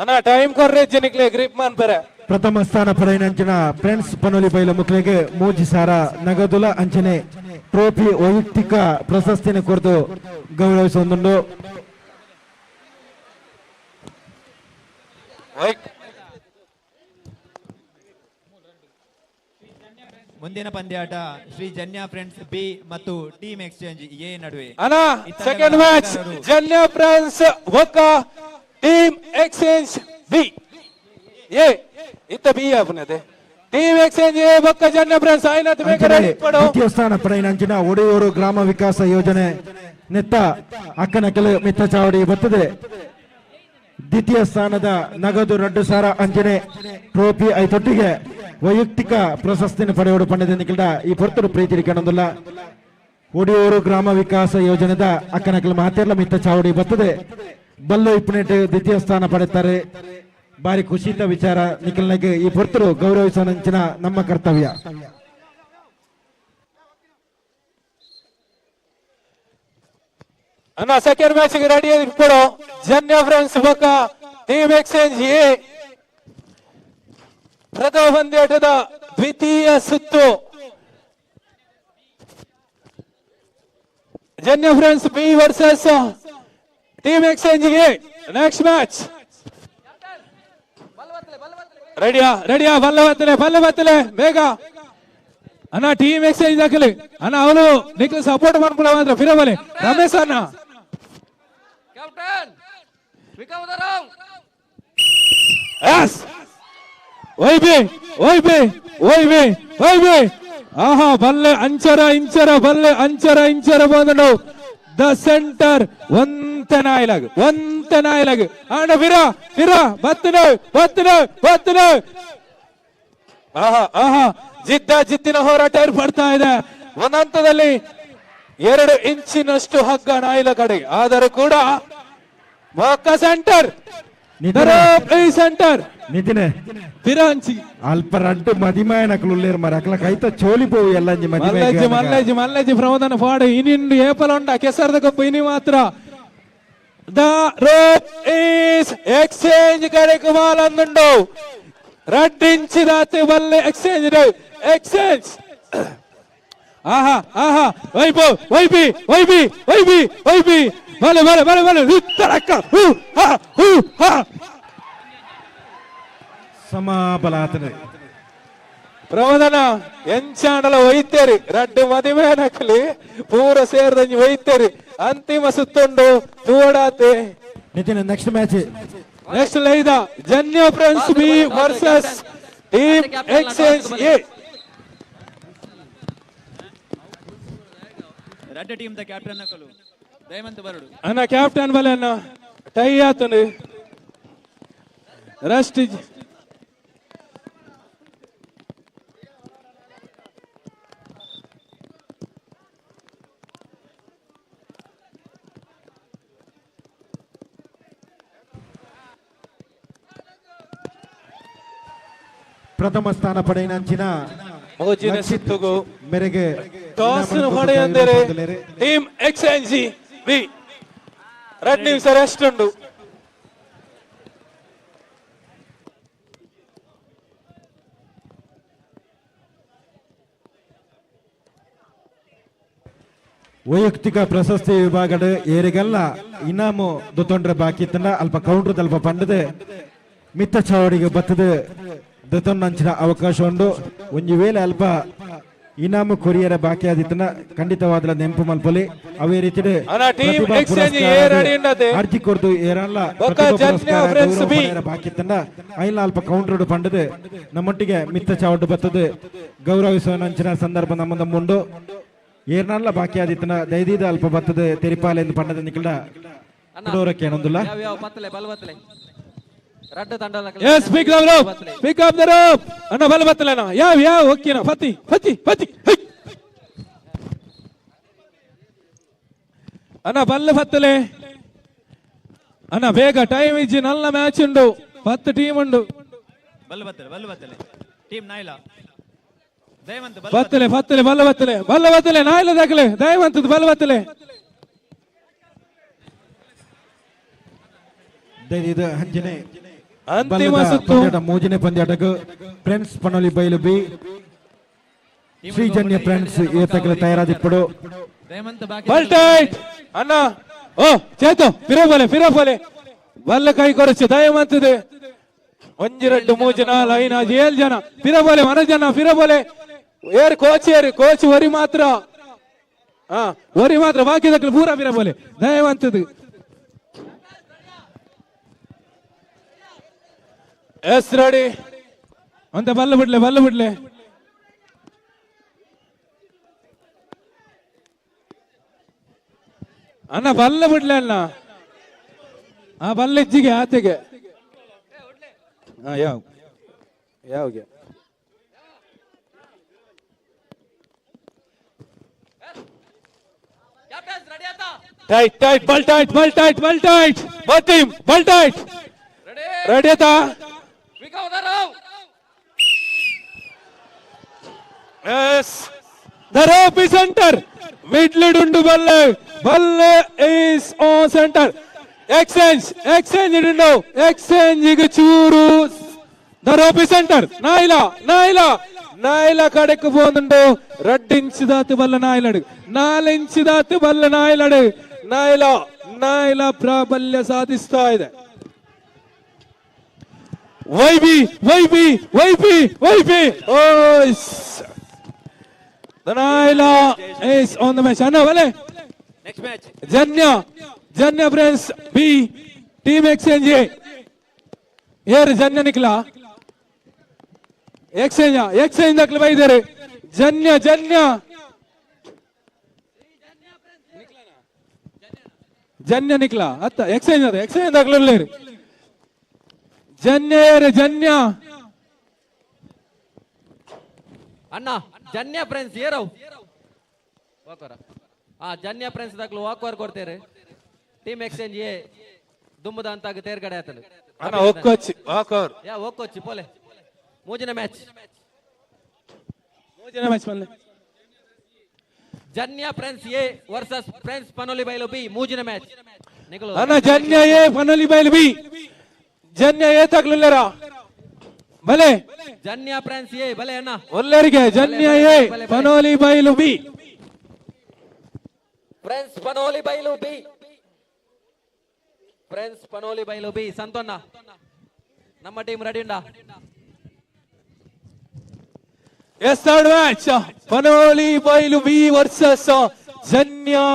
ಅಣ್ಣ ಟೈಮ್ ಕೊರ್ರೆ ಜಿನಿಕ್ಲೆ ಗ್ರಿಪ್ ಮಾನ್ ಪರೆ ಪ್ರಥಮ ಸ್ಥಾನ ಪಡೆಯಿನಂಚಿನ ಫ್ರೆಂಡ್ಸ್ ಪನೋಲಿ ಬೈಲ ಮುಕ್ಲೆಗೆ ಮೂಜಿ ಸಾರ ನಗದುಲ ಅಂಚನೆ ಟ್ರೋಫಿ ವೈಯಕ್ತಿಕ ಪ್ರಶಸ್ತಿಯನ್ನು ಕೊರತು ಗೌರವಿಸೊಂದುಂಡು. ಮುಂದಿನ ಪಂದ್ಯಾಟ ಶ್ರೀ ಜನ್ಯಾ ಫ್ರೆಂಡ್ಸ್ ಬಿ ಮತ್ತು ಟೀಮ್ ಎಕ್ಸ್ಚೇಂಜ್ ಎ ನಡುವೆ. ಅಣ್ಣ ಸೆಕೆಂಡ್ ಮ್ಯಾಚ್ ಜನ್ಯಾ ಫ್ರೆಂಡ್ಸ್ ಒಕ್ಕ ಟೀಮ್ ಎಕ್ಸ್ಚೇಂಜ್ ಬಿ ಎ ಇತ್ತ ಬಿ ಆಪುನದೆ ಟೀಮ್ ಎಕ್ಸ್ಚೇಂಜ್ ಎ ಬೊಕ್ಕ ಜನ್ಯಾ ಫ್ರೆಂಡ್ಸ್ ಆಯ್ನತ್ ಬೇಕಾರೆ ದ್ವಿತೀಯ ಸ್ಥಾನ ಪಡೆಯಿನಂಚಿನ ಒಡೆಯೂರು ಗ್ರಾಮ ವಿಕಾಸ ಯೋಜನೆ ನೆತ್ತ ಅಕ್ಕನ ಕೆಲ ಮಿತ್ತ ಚಾವಡಿ ಬರ್ತದೆ. ದ್ವಿತೀಯ ಸ್ಥಾನದ ನಗದು 2,000 ಅಂಚನೆ ಟ್ರೋಫಿ ಐತೊಟ್ಟಿಗೆ ವೈಯಕ್ತಿಕ ಪ್ರಶಸ್ತಿಯನ್ನು ಪಡೆಯೋಡು ಪಂಡಿತ ನಿಖಿಲ್ಡ ಈ ಪೊರ್ತರು ಪ್ರೀತಿ ಕಾಣೊಂದಿಲ್ಲ. ಒಡಿಯೂರು ಗ್ರಾಮ ವಿಕಾಸ ಯೋಜನೆದ ಅಕ್ಕನಕಲ್ ಮಾತೆರ್ಲ ಮಿತ್ತ ಚಾವಡಿ ಬರ್ತದೆ. ಬಲ್ಲು ಇಪ್ಪನೆಟ್ ದ್ವಿತೀಯ ಸ್ಥಾನ ಪಡೆಯುತ್ತಾರೆ. ಬಾರಿ ಖುಷಿತ ವಿಚಾರ ನಿಖಿಲ್ನಾಗೆ ಈ ಪೊರ್ತರು ಗೌರವಿಸುವ ನಮ್ಮ ಕರ್ತವ್ಯ. ಅಣ್ಣ ಸೆಕೆಂಡ್ ಮ್ಯಾಚ್ ರೆಡಿ ಇಟ್ಕೊಡು ಜನ್ಯ ಫ್ರೆಂಡ್ಸ್ ಬೊಕ್ಕ ಟೀಮ್ ಎಕ್ಸ್ಚೇಂಜ್ ಎ ಪ್ರಥಮ ಪಂದ್ಯಾಟದ ದ್ವಿತೀಯ ಸುತ್ತು. Janya friends B versus team exchange A next match. ರೆಡಿಯಾ ರೆಡಿಯಾ ಬಲ್ಲ ಬತ್ತಲೆ ಬಲ್ಲ ಬತ್ತಲೆ ಬೇಗ ಅಣ್ಣ ಟೀಮ್ ಎಕ್ಸ್ಚೇಂಜ್ ಹಾಕಲಿ ಅಣ್ಣ ಅವನು ನಿಖಿಲ್ ಸಪೋರ್ಟ್ ಮಾಡ್ಕೊಳ್ಳ ಮಾತ್ರ ಫಿರಬಲೆ ರಮೇಶ್ ಅಣ್ಣ ಎಸ್ ವೈಬಿ ವೈಬಿ ವೈಬಿ ವೈಬಿ ಆಹಾ ಬಲ್ಲೆ ಅಂಚರ ಇಂಚರ ಬಲ್ಲೆ ಅಂಚರ ಇಂಚರ ಬಂದನು the centre ಒಂತೆ ನಾಯಿಲಾಗ್ ಒಂತೆ ನಾಯಿಲಾಗ್ ಆಂಡ ಫಿರಾ ಫಿರಾ ಬತ್ತನೆ ಬತ್ತನೆ ಬತ್ತನೆ ಆಹಾ ಆಹಾ ಜಿದ್ದ ಜಿದ್ದಿನ ಹೋರಾಟ ಏರ್ಪಡ್ತಾ ಇದೆ. ಒಂದ್ ಹಂತದಲ್ಲಿ 2 ಇಂಚಿನಷ್ಟು ಹಗ್ಗ ನಾಯಿಲ ಕಡೆಗೆ ಆದರೂ ಕೂಡ ಮೊಕ್ಕ ಸೆಂಟರ್ ಸೆಂಟರ್ ನಿತಿನ್ ಫಿರಾಂಚಿ ಅಲ್ಪ ರಡ್ಡು ಮದಿಮಾಯನಕಲು ಉಲ್ಲೇರು ಮರ ಅಕಲ ಕೈತ ಚೋಲಿ ಪೋವು ಎಲ್ಲ ಮಲ್ಲೇಜಿ ಮಲ್ಲೇಜಿ ಮಲ್ಲೇಜಿ ಪ್ರಮೋದನ ಫಾಡು ಇನಿಂಡು ಏಪಲ ಉಂಡ ಕೆಸರದ ಕಪ್ಪು ಇನಿ ಮಾತ್ರ the rope is exchange ಕಡೆ ಕುಮಾಲ್ ಅಂದುಂಡು ರಡ್ಡಿಂಚಿದಾತೆ ಬಲ್ಲೆ ಎಕ್ಸ್ಚೇಂಜ್ ಎಕ್ಸ್ಚೇಂಜ್ ಆಹಾ ಆಹಾ ವೈಪು ವೈಬಿ ವೈಬಿ ವೈಬಿ ವೈಬಿ ಬಲೆ ಬಲೆ ಬಲೆ ಬಲೆ ತಡಕ್ಕ ಹೂ ಹಾ ಹೂ ಹಾ ಸಮಾಬಲಾತನೆ ಪ್ರಮೋದನ ಎಂಚಾಂಡಲ ಒಯ್ತೇರಿ ರಡ್ಡು ಮದಿಮೇನಕಲಿ ಪೂರ ಸೇರ್ದಂಜಿ ಒಯ್ತೇರಿ ಅಂತಿಮ ಸುತ್ತುಂಡು ತೂಡಾತೆ. ನಿತಿನ್ ನೆಕ್ಸ್ಟ್ ಮ್ಯಾಚ್ ನೆಕ್ಸ್ಟ್ ಲೈದ Janya friends B versus team exchange A. ರಡ್ಡ team the captain ನಕಲು ದಯಮಂತ ಬರಡು ಅಣ್ಣ ಕ್ಯಾಪ್ಟನ್ ಬಲೆ ಅಣ್ಣ ಟೈ ಆತನು ರೆಸ್ಟ್ ಪ್ರಥಮ ಸ್ಥಾನ ಪಡೆಯಿನಂಚಿನ ಮೋಜಿನ ಸುತ್ತುಗು ಮೇರೆಗೆ ಟಾಸ್ ಹೊಡೆಯಂದರೆ ಟೀಮ್ ಎಕ್ಸ್ಚೇಂಜ್ ಬಿ 2 ನಿಮಿಷ ರೆಸ್ಟ್ ಉಂಟು. ವೈಯಕ್ತಿಕ ಪ್ರಶಸ್ತಿ ವಿಭಾಗದ ಏರಿಗೆಲ್ಲ ಇನಾಮು ದೊತ್ತೊಂಡ್ರೆ ಬಾಕಿ ತಂಡ ಅಲ್ಪ ಕೌಂಟರ್ ಅಲ್ಪ ಪಂಡದೆ ಮಿತ್ತ ಚಾವಡಿಗೆ ಬತ್ತದೆ ದೊತ್ತೊಂಡಂಚಿನ ಅವಕಾಶ ಉಂಡು. ಒಂಜಿ ವೇಳೆ ಅಲ್ಪ ಇನಾಮು ಕೊರಿಯರ ಬಾಕಿ ಆದಿತ್ತನ ಖಂಡಿತವಾದ ನೆಂಪು ಮಲ್ಪೊಲಿ. ಅವೇ ರೀತಿ ಅರ್ಜಿ ಕೊರ್ದು ಏರಲ್ಲ ಬಾಕಿ ತಂಡ ಐಲ ಅಲ್ಪ ಕೌಂಟರ್ ಪಂಡದೆ ನಮ್ಮೊಟ್ಟಿಗೆ ಮಿತ್ತ ಚಾವಡು ಬತ್ತದೆ ಗೌರವಿಸುವ ನಂಚಿನ ಸಂದರ್ಭ ನಮ್ಮ ಮುಂಡು. ಏರ್ನಲ್ಲ ಬಾಕಿ ಆದಿತ್ತನ ದೈದೀದ ಅಲ್ಪ ಬತ್ತದೆ ತೆರಿಪಾಲೆ ಎಂದು ಪಂಡದ ನಿಖಿಲ್ಡ ಕುಡೋರಕ್ಕೆ ಏನೊಂದಿಲ್ಲ. ರಡ್ಡ ತಂಡಲ Yes, pick up the rope. Pick up the rope. ಅಣ್ಣ ಬಲ ಬತ್ತಲಣ್ಣ. ಯಾವ ಯಾವ ಓಕೆನಾ? ಪತಿ ಪತಿ ಪತಿ. ಹೈ. ಅಣ್ಣ ಬಲ್ಲ ಬತ್ತಲೆ. ಅಣ್ಣ ಬೇಗ ಟೈಮ್ ಇಜ್ಜಿ, ನಲ್ಲ ಮ್ಯಾಚ್ ಉಂಡು, 10 ಟೀಮ್ ಉಂಡು. ಬಲ್ಲು ಬತ್ತಲೆ ಬಲ್ಲು ಬತ್ತಲೆ ಟೀಮ್ ನಾಯ್ಲ ದಯವಂತ. ಬತ್ತಲೆ ಬತ್ತಲೆ ಬಲ್ಲ ಬತ್ತಲೆ ಬಲ್ಲ ಬತ್ತಲೆ ನಾಯಿಲ ದಾಖಲೆ ದಯವಂತದ್ದು ಬಲ್ಲ ಬತ್ತಲೆ. ಇದು ಅಂಜನೆ ಅಂತಿಮ ಸುತ್ತು. ಪಂದ್ಯಾಟ ಮೂಜನೇ ಪಂದ್ಯಾಟకు friends Panoli ಬೈಲು B Srijanya friends ಏತಕಲ ತಯಾರಾದಿಪ್ಪಡು. ಬಲ್ ಟೈಟ್ ಅಣ್ಣ. ಓ ಚೇತು ಫಿರೋ ಬೋಲೆ ಫಿರೋ ಬೋಲೆ ಬಲ್ಲ ಕೈ ಕೊರಚು ದಯವಂತದ್ದು. 1 2 3 4 5 6 7 ಜನ ಫಿರೋ ಬೋಲೆ ಮನ ಜನ ಫಿರೋ ಬೋಲೆ. ಏರ್ ಕೋಚ್ ಏರು ಕೋಚ್ ಒರಿ ಮಾತ್ರ. ಹಾ ಒರಿ ಮಾತ್ರ, ಬಾಕಿ ದಕ್ಕಲು ಪೂರ ಫಿರೋ ಬೋಲೆ ದಯವಂತದ್ದು. ಎಸ್ ರೆಡಿ ಅಂತ ಬಲ್ಲ ಬಿಡ್ಲೆ ಬಲ್ಲ ಬಿಡ್ಲೆ. ಅಣ್ಣ ಬಲ್ಲ ಬಿಡ್ಲೆ ಅಣ್ಣ. ಆ ಬಲ್ಲ ಇಜ್ಜಿಗೆ ಆತೆಗೆ. ಹಾ ಯಾವ ಯಾವಾಗ ಟೈಟ್ ಟೈಟ್ ಬಲ್ ಟೈಟ್ ಬಲ್ ಟೈಟ್ ಬಲ್ ಟೈಟ್ ಬಲ್ ಟೀಮ್ ಬಲ್ ಟೈಟ್ ರೆಡಿ ಆತಾ? Yes. The rope is center. Middle ಉಂಡು ಬಲ್ಲೆ. ಬಲ್ಲೆ is on center. Exchange. Exchange ಇಡುಂಡು. Exchange ಈಗ ಚೂರು. The rope is center. Nayila Nayila Nayila ಕಡೆಕ್ ಪೋಂದುಂಡು. 2 ಇಂಚ್ ದಾತು ಬಲ್ಲ ನಾಯಿಲಡು. 4 ಇಂಚ್ ದಾತು ಬಲ್ಲ ನಾಯಿಲಡು. ನಾಯಿಲ ನಾಯಿಲ ಪ್ರಾಬಲ್ಯ ಸಾಧಿಸ್ತಾ ಇದೆ. YB YB YB YB. Oh, The Naila is on the match. Anna, vale. Next match. Janya, Janya Friends B, Team Exchange A. Here Janya nikla. Exchange, Exchange dakle bhai idare. Janya, Janya. Janya nikla. Atta, Exchange ada, Exchange dakle ullere. Janya here, Janya. ಅಣ್ಣ ಜನ್ಯ friends ಏರವ್ ವಾಕರ. ಆ ಜನ್ಯ friends ದಾಖಲು ವಾಕ್ವಾರ್ ಕೊಡ್ತೇರೆ. Team exchange ಎ ದುಮ್ಮದ ಅಂತ ತೇರ್ಗಡೆ ಆತನು. ಅಣ್ಣ ಒಕ್ಕೊಚ್ಚಿ walker. ಯಾ ಒಕ್ಕೊಚ್ಚಿ ಪೋಲೆ. ಮೂಜಿನ match. ಮೂಜಿನ match ಬಂದೆ. Janya friends A versus friends Panoli Bailu B ಮೂಜಿನ match. ನಿಕಲು ಅಣ್ಣ ಜನ್ಯ ಎ ಪನೋಲಿ ಬೈಲು ಬಿ. ಜನ್ಯ ಎ ತಗ್ಲುಲ್ಲೇರ ಬಲೆ. ಜನ್ಯ ಫ್ರೆಂಡ್ಸ್ ಎ ಬಲೆ ಅಣ್ಣ. ಒಲ್ಲರಿಗೆ Janya A Panoli Bailu B. Friends Panoli Bailu B. Friends Panoli Bailu B ಸಂತೋನ್ನ ನಮ್ಮ ಟೀಮ್ ರೆಡಿ ಉಂಡಾ? Yes, third match. Panoli Bailu B versus Janya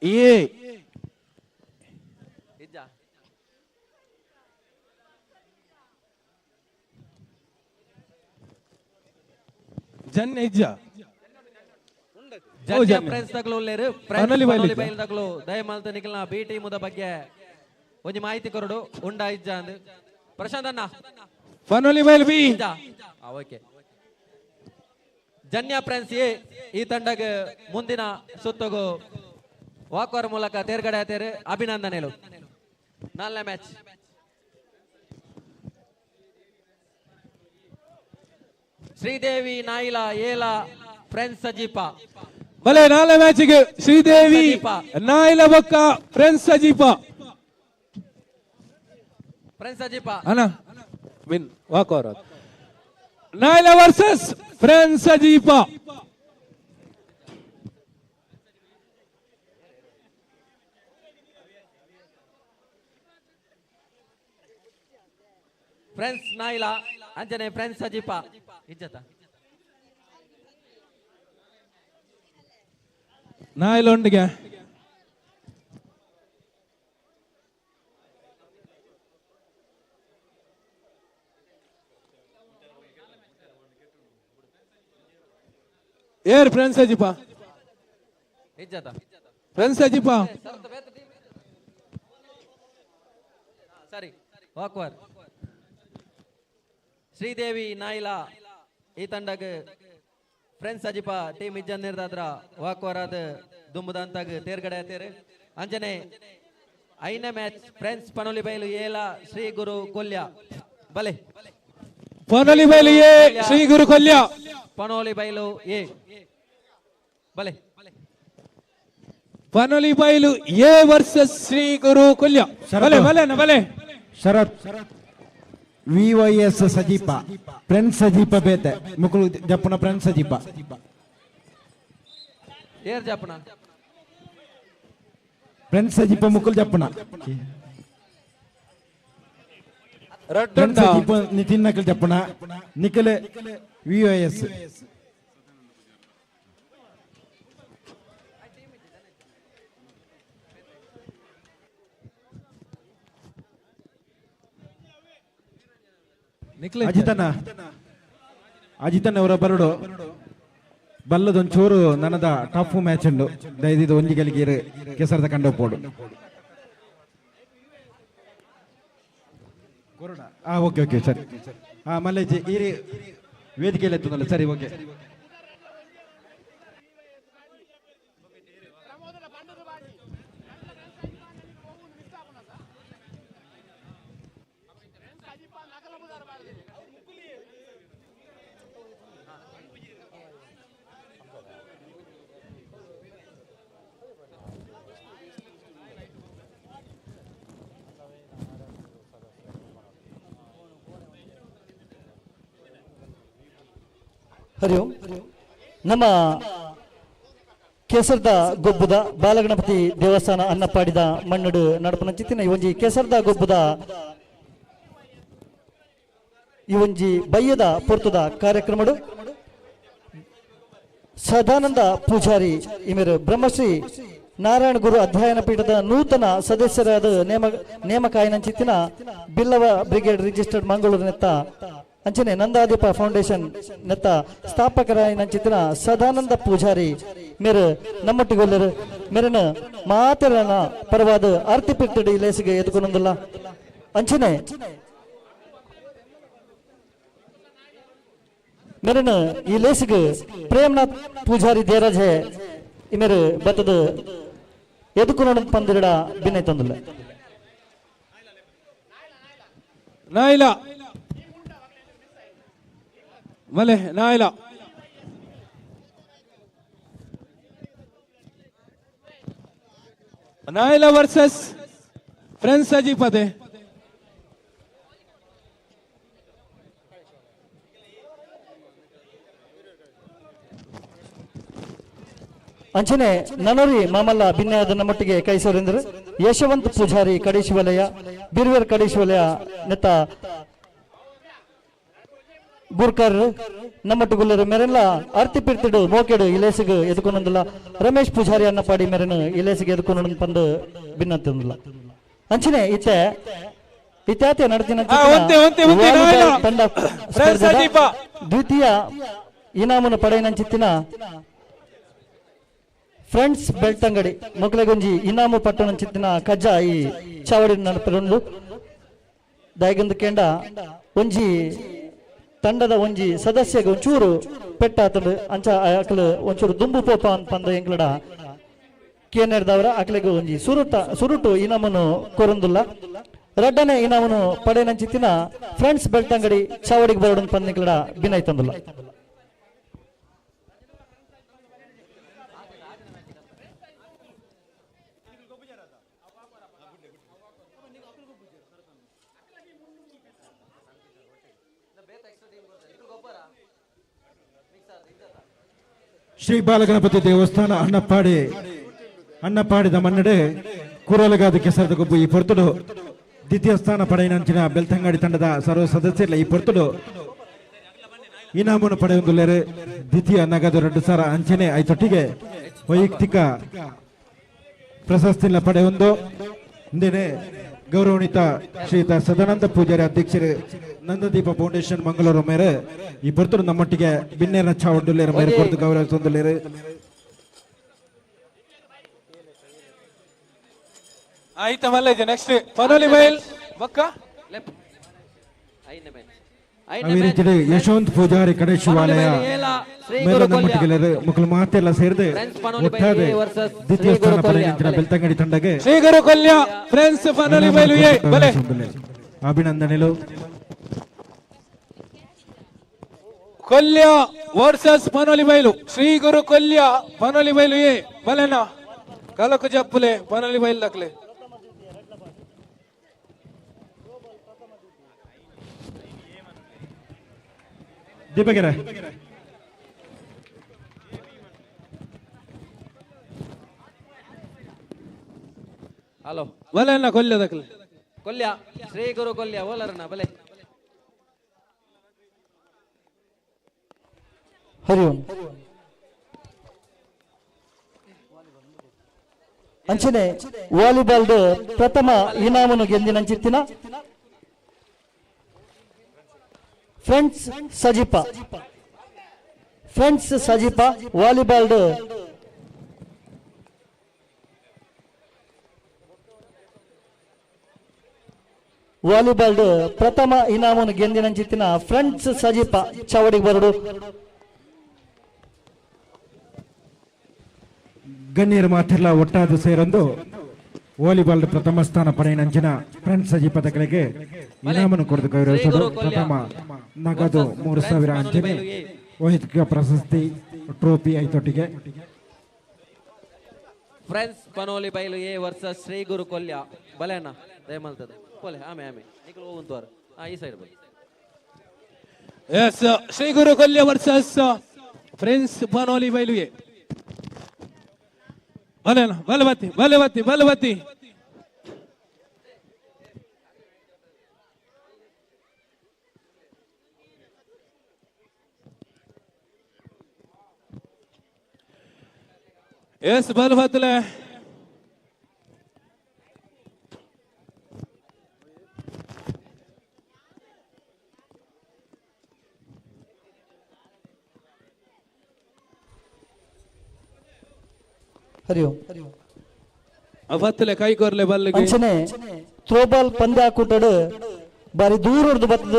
A. Janya ಇಜ್ಜ. Janya friends ತಗ್ಲು ಉಲ್ಲೇರು. ಫ್ರೆಂಡ್ಸ್ ಪನೋಲಿ ಬೈಲು ಪನೋಲಿ ಬೈಲು ತಗ್ಲು ದಯಮಾಲ್ತ ನಿಖಲ್ನ ಬಿ ಟೀಮ್ the ಬಗ್ಗೆ ಒಂಜಿ ಮಾಹಿತಿ ಕೊರಡು ಉಂಡ ಇಜ್ಜ ಅಂದ್ ಪ್ರಶಾಂತ್ ಅಣ್ಣ. ಪನೋಲಿ ಬೈಲು ಬಿ. ಇಜ್ಜ? ಓಕೆ. ಜನ್ಯ ಫ್ರೆಂಡ್ಸ್ ಎ ಈ ತಂಡಗ ಮುಂದಿನ ಸುತ್ತಗು ವಾಕರ್ ಮೂಲಕ ತೇರ್ಗಡೆ ಆತೇರು. ಅಭಿನಂದನೆಗಳು. ನಾಲ್ನೇ ಮ್ಯಾಚ್. ಶ್ರೀದೇವಿ ನಾಯಿಲ ಏಲ ಫ್ರೆಂಡ್ಸ್ ಸಜೀಪ. ಬಲೆ ನಾಲ್ನೇ ಮ್ಯಾಚಿಗೆ ಶ್ರೀದೇವಿ ನಾಯಿಲ ಬೊಕ್ಕ ಫ್ರೆಂಡ್ಸ್ ಸಜೀಪ. ಫ್ರೆಂಡ್ಸ್ ಸಜೀಪ. ಅಣ್ಣ win walk over. Naila versus friends Sajeepa. Friends Naila ಅಂಜನೆ ಫ್ರೆಂಡ್ಸ್ ಸಜೀಪ ಇಜ್ಜತ. ನಾಯಿಲ ಉಂಡಿಗೆ. ಏರ್ ಫ್ರೆಂಡ್ಸ್ ಸಜೀಪ. ಇಜ್ಜತ. ಫ್ರೆಂಡ್ಸ್ ಸಜೀಪ. ಸಾರಿ ವಾಕ್ವರ್ ಶ್ರೀದೇವಿ ನಾಯಿಲ ಈ ತಂಡಗ್ ಫ್ರೆಂಡ್ಸ್ ಅಜಿಪ ಟೀಮ್ ಇಜ್ಜಂದಿರ್ದಾದ್ರ ವಾಕ್ವರಾದ ದುಂಬುದಂತಾಗ ತೇರ್ಗಡೆ ಆತೇರು. ಅಂಜನೆ ಐನ ಮ್ಯಾಚ್ ಫ್ರೆಂಡ್ಸ್ ಪನೋಲಿ ಬೈಲು ಏಲ ಶ್ರೀ ಗುರು ಕೊಲ್ಯ ಬಲೆ ಪನೋಲಿ ಬೈಲು ಎ ಶ್ರೀ ಗುರು ಕೊಲ್ಯ ಪನೋಲಿ ಬೈಲು ಎ ಬಲೆ ಪನೋಲಿ ಬೈಲು ಎ ವರ್ಸಸ್ ಶ್ರೀ ಗುರು ಕೊಲ್ಯ ಬಲೆ ಬಲೆ ಬಲೆ Sharath V Y S Sajeepa friends Sajeepa ಬೇತೆ ಮುಕುಲು ಜಪ್ಪುನ ಫ್ರೆಂಡ್ಸ್ ಸಜೀಪ ಏರ್ ಜಪ್ಪುನ ಫ್ರೆಂಡ್ಸ್ ಸಜೀಪ ಮುಕುಲ್ ಜಪ್ಪುನ ಫ್ರೆಂಡ್ಸ್ ಸಜೀಪ ನಿತಿನ್ ನಕಲ್ ಜಪ್ಪುನ ನಿಖಿಲ್ ವಿ ವೈ ಎಸ್ ಅಜಿತನ ಅಜಿತನ ಅವರ ಬರಡು ಬಲ್ಲದೊಂಚೂರು ನನದ ಟಫ್ ಮ್ಯಾಚ್ ಉಂಡು ದಯದಿದ್ದು ಒಂಜಿ ಗಲಿಗೀರು ಕೆಸರದ ಕಂಡೋಪೋಡು. ಓಕೆ ಓಕೆ ಸರಿ. ಮಲ್ಲೇಜಿ ಈ ವೇದಿಕೆಯಲ್ಲಿ ಎತ್ತುದಲ್ಲ ಸರಿ ಓಕೆ. ಹರಿ ಓಂ. ನಮ್ಮ ಕೇಸರ್ದ ಗೊಬ್ಬುದ ಬಾಲಗಣಪತಿ ದೇವಸ್ಥಾನ ಅನ್ನಪಾಡಿದ ಮಣ್ಣಡು ನಡಪನ ಚಿತ್ತಿನ ಈ ಒಂಜಿ ಕೇಸರ್ದ ಗೊಬ್ಬುದ ಈ ಒಂಜಿ ಬಯ್ಯದ ಪೊರ್ತುದ ಕಾರ್ಯಕ್ರಮಡು ಸದಾನಂದ ಪೂಜಾರಿ ಇಮೇರು ಬ್ರಹ್ಮಶ್ರೀ ನಾರಾಯಣ ಗುರು ಅಧ್ಯಯನ ಪೀಠದ ನೂತನ ಸದಸ್ಯರಾದ ನೇಮಕಾಯನಂಚಿತ್ತಿನ ಬಿಲ್ಲವ ಬ್ರಿಗೇಡ್ ರಿಜಿಸ್ಟರ್ಡ್ ಮಂಗಳೂರು ನೆತ್ತ ಅಂಚನೆ ನಂದಾದೀಪ ಫೌಂಡೇಶನ್ ನೆತ್ತ ಸ್ಥಾಪಕರಾಯನಂಚಿತ್ತಿನ ಸದಾನಂದ ಪೂಜಾರಿ ಮೇರು ನಮ್ಮೊಟ್ಟಿಗೊಲ್ಲರು ಮೇರನ ಮಾತೆರನ ಪರವಾದ ಆರ್ತಿ ಪಿರ್ತಡಿ ಲೇಸಿಗೆ ಎದುಕೊಂಡಲ್ಲ ಅಂಚನೆ ಮೇರನ ಈ ಲೇಸಿಗೆ ಪ್ರೇಮನಾಥ್ ಪೂಜಾರಿ ದೇರಾಜೆ ಇಮೇರು ಬತ್ತದ ಎದುಕೊಂಡು ಪಂದಿರಡ ಬಿನ್ನೆ ತಂದಿಲ್ಲ. ನಾಯಿಲ ಮಲೆ ನಾಯಿಲ ನಾಯಿಲ ವರ್ಸಸ್ ಫ್ರೆಂಡ್ಸ್ ಅಜಿಪದೆ. ಅಂಚನೆ ನನೋರಿ ಮಾಮಲ್ಲ ಭಿನ್ನಯಾದ ನಮ್ಮೊಟ್ಟಿಗೆ ಕೈಸೋರೆಂದರು ಯಶವಂತ ಪೂಜಾರಿ ಕಡೇಶಿವಲಯ ಬಿರ್ವೇರ್ ಕಡೇಶಿವಲಯ ನೆತ್ತ ಗುರ್ಕರ್ ನಮ್ಮಟ್ಟುಗುಲ್ಲರು ಮೇರೆಲ್ಲ ಅರ್ತಿ ಪಿರ್ತಿಡು ಮೋಕೆಡು ಇಲೇಸಿಗೆ ಎದುಕೊಂಡೊಂದಿಲ್ಲ ರಮೇಶ್ ಪೂಜಾರಿ ಅನ್ನಪಾಡಿ ಮೇರೆನು ಇಲೇಸಿಗೆ ಎದುಕೊಂಡು ಬಂದು ಭಿನ್ನಂತಿಲ್ಲ. ಅಂಚನೆ ಇತ್ತೆ ಇತ್ಯಾತೆ ನಡೆದಿನ ತಂಡ ದ್ವಿತೀಯ ಇನಾಮನ್ನು ಪಡೆಯನಂಚಿತ್ತಿನ ಫ್ರೆಂಡ್ಸ್ ಬೆಳ್ತಂಗಡಿ ಮೊಗಲಗೊಂಜಿ ಇನಾಮು ಪಟ್ಟಣಂಚಿತ್ತಿನ ಕಜ್ಜ ಈ ಚಾವಡಿ ನಡಪರೊಂದು ದಾಯಗಂದು ಕೆಂಡ ಒಂಜಿ ತಂಡದ ಒಂಜಿ ಸದಸ್ಯಗೆ ಒಂಚೂರು ಪೆಟ್ಟಾತಂಡು ಅಂಚ ಅಕಲು ಒಂಚೂರು ದುಂಬು ಪೋಪ ಪಂದ ಎಂಗ್ಲಡ ಕೇನೆರ್ದವರ ಅಕಲೆಗೆ ಒಂಜಿ ಸುರುಟು ಇನಾಮನ್ನು ಕೊರಂದುಲ್ಲ. ರಡ್ಡನೆ ಇನಾಮನ್ನು ಪಡೆಯನಂಚಿತ್ತಿನ ಫ್ರೆಂಡ್ಸ್ ಬೆಳ್ತಂಗಡಿ ಚಾವಡಿಗೆ ಬರೋಡನ್ ಪಂದ ಬಿನಾಯ್ತಂದುಲ್ಲ. ಶ್ರೀ ಬಾಲಗಣಪತಿ ದೇವಸ್ಥಾನ ಅಣ್ಣಪ್ಪಾಡಿ ಅಣ್ಣಪ್ಪಾಡಿದ ಮನ್ನಡೆ ಕುರಲಗಾದ ಕೆಸರದ ಗೊಬ್ಬು ಈ ಪೊರ್ತುಡು ದ್ವಿತೀಯ ಸ್ಥಾನ ಪಡೆಯಿನಂಚಿನ ಬೆಳ್ತಂಗಡಿ ತಂಡದ ಸರ್ವ ಸದಸ್ಯರ ಈ ಪೊರ್ತುಡು ಇನಾಮನ್ನು ಪಡೆಯುವುದಿಲ್ಲರೆ ದ್ವಿತೀಯ ನಗದು 2000 ಅಂಚನೆ ಐತೊಟ್ಟಿಗೆ ವೈಯಕ್ತಿಕ ಪ್ರಶಸ್ತಿನ ಪಡೆಯೊಂದು ಇಂದೇನೆ ಗೌರವಾನ್ವಿತ ಶ್ರೀಯುತ ಸದಾನಂದ ಪೂಜಾರಿ ಅಧ್ಯಕ್ಷರು ನಂದದೀಪ ಫೌಂಡೇಶನ್ ಮಂಗಳೂರು ಮೇರೆ ಈ ಪೊರ್ತುಡು ನಮ್ಮೊಟ್ಟಿಗೆ ಬಿನ್ನೇರ ಚಾವಡ್ಡುಲ್ಲೇರ ಮೇರೆ ಕೊರತು ಗೌರವಿಸುವುದಿಲ್ಲೇರು. ಆಯ್ತು ಮಲ್ಲೇಜ್ ನೆಕ್ಸ್ಟ್ ಪನೋಲಿ ಬೈಲ್ ಬೊಕ್ಕ ಅಭಿರುಚಿಡ್ ಯಶವಂತ್ ಪೂಜಾರಿ ಕಡೆ ಶಿವಾಲಯ ಮೇಲನ ಮುಕುಲು ಮಾತೆಲ್ಲ ಸೇರಿದೆ ಒಟ್ಟಾರೆ ದ್ವಿತೀಯ ಸ್ಥಾನ ಪಡೆದ ಬೆಳ್ತಂಗಡಿ ತಂಡಕ್ಕೆ ಶ್ರೀ ಗುರು ಕೊಲ್ಯ ಫ್ರೆಂಡ್ಸ್ ಪನೋಲಿ ಬೈಲು ಎ ಬಲೆ ಅಭಿನಂದನೆಗಳು. ಕೊಲ್ಯ ವರ್ಸಸ್ ಪನೋಲಿ ಬೈಲು, ಶ್ರೀ ಗುರು ಕೊಲ್ಯ ಪನೋಲಿ ಬೈಲು ಎ ಬಲೆನಾ ಕಲಕು ಜಪ್ಪುಲೆ ಪನೋಲಿ ಬೈಲು ದಕ್ಲೆ. ದೀಪಗೆರೆ ಹಲೋ ಬಲೆನಾ ಕೊಲ್ಯ ದಕ್ಲೆ ಕೊಲ್ಯ ಶ್ರೀ ಗುರು ಕೊಲ್ಯ ಓಲರನ ಬಲೆ. ಹರಿ ಓಂ. ಅಂಚನೆ ವಾಲಿಬಾಲ್ ಪ್ರಥಮ ಇನಾಮನ್ನು ಗೆದ್ದಿನಂಚಿತ್ತಿನ friends Sajipa, friends Sajipa volleyball volleyball ಪ್ರಥಮ ಇನಾಮನ್ನು ಗೆದ್ದಿನಂಚಿತ್ತಿನ ಫ್ರೆಂಡ್ಸ್ ಸಜಿಪ ಚಾವಡಿಗೆ ಬರಡು. ಗಣ್ಯರ ಮಾತೆಲ್ಲ ಒಟ್ಟಾದ ಸೇರೊಂದು ವಾಲಿಬಾಲ್ ಪ್ರಥಮ ಸ್ಥಾನ ಪಡೆಯಿನಂಚಿನ ಫ್ರೆಂಡ್ಸ್ ಸಜೀಪ ತಕಲೆಗೆ ಇನಾಮನ್ನು ಕೊಡದು ಗೌರವಿಸಲು ಪ್ರಥಮ ನಗದು 3000 ಅಂಚನೆ ವೈಯಕ್ತಿಕ ಪ್ರಶಸ್ತಿ ಟ್ರೋಫಿ ಐತೊಟ್ಟಿಗೆ. Friends Panoli Bailu A versus Shri Guru Kolya ಬಲೆಣ್ಣ ದಯಮಲ್ತದೆ ಪೋಲೆ ಆಮೆ ಆಮೆ ನಿಕಲು ಹೋಗುಂತವಾರ ಈ ಸೈಡ್ ಬಲೆ. Yes Shri Guru Kolya versus friends Panoli Bailu A ಬಲೆಣ್ಣ ಬಲವತಿ ಬಲವತಿ ಬಲವತಿ. ಎಸ್ ಬಲವತ್ತಲೆ ಹರಿ ಓಂ. ಬತ್ತಲೆ ಕೈ ಕೊರ್ಲೆ ಬಲ್ಲಿಗೆ. ಅಂಚನೆ ಥ್ರೋಬಾಲ್ ಪಂದ್ಯ ಕೂಟಡು ಬಾರಿ ದೂರದ್ದು ಬತ್ತದ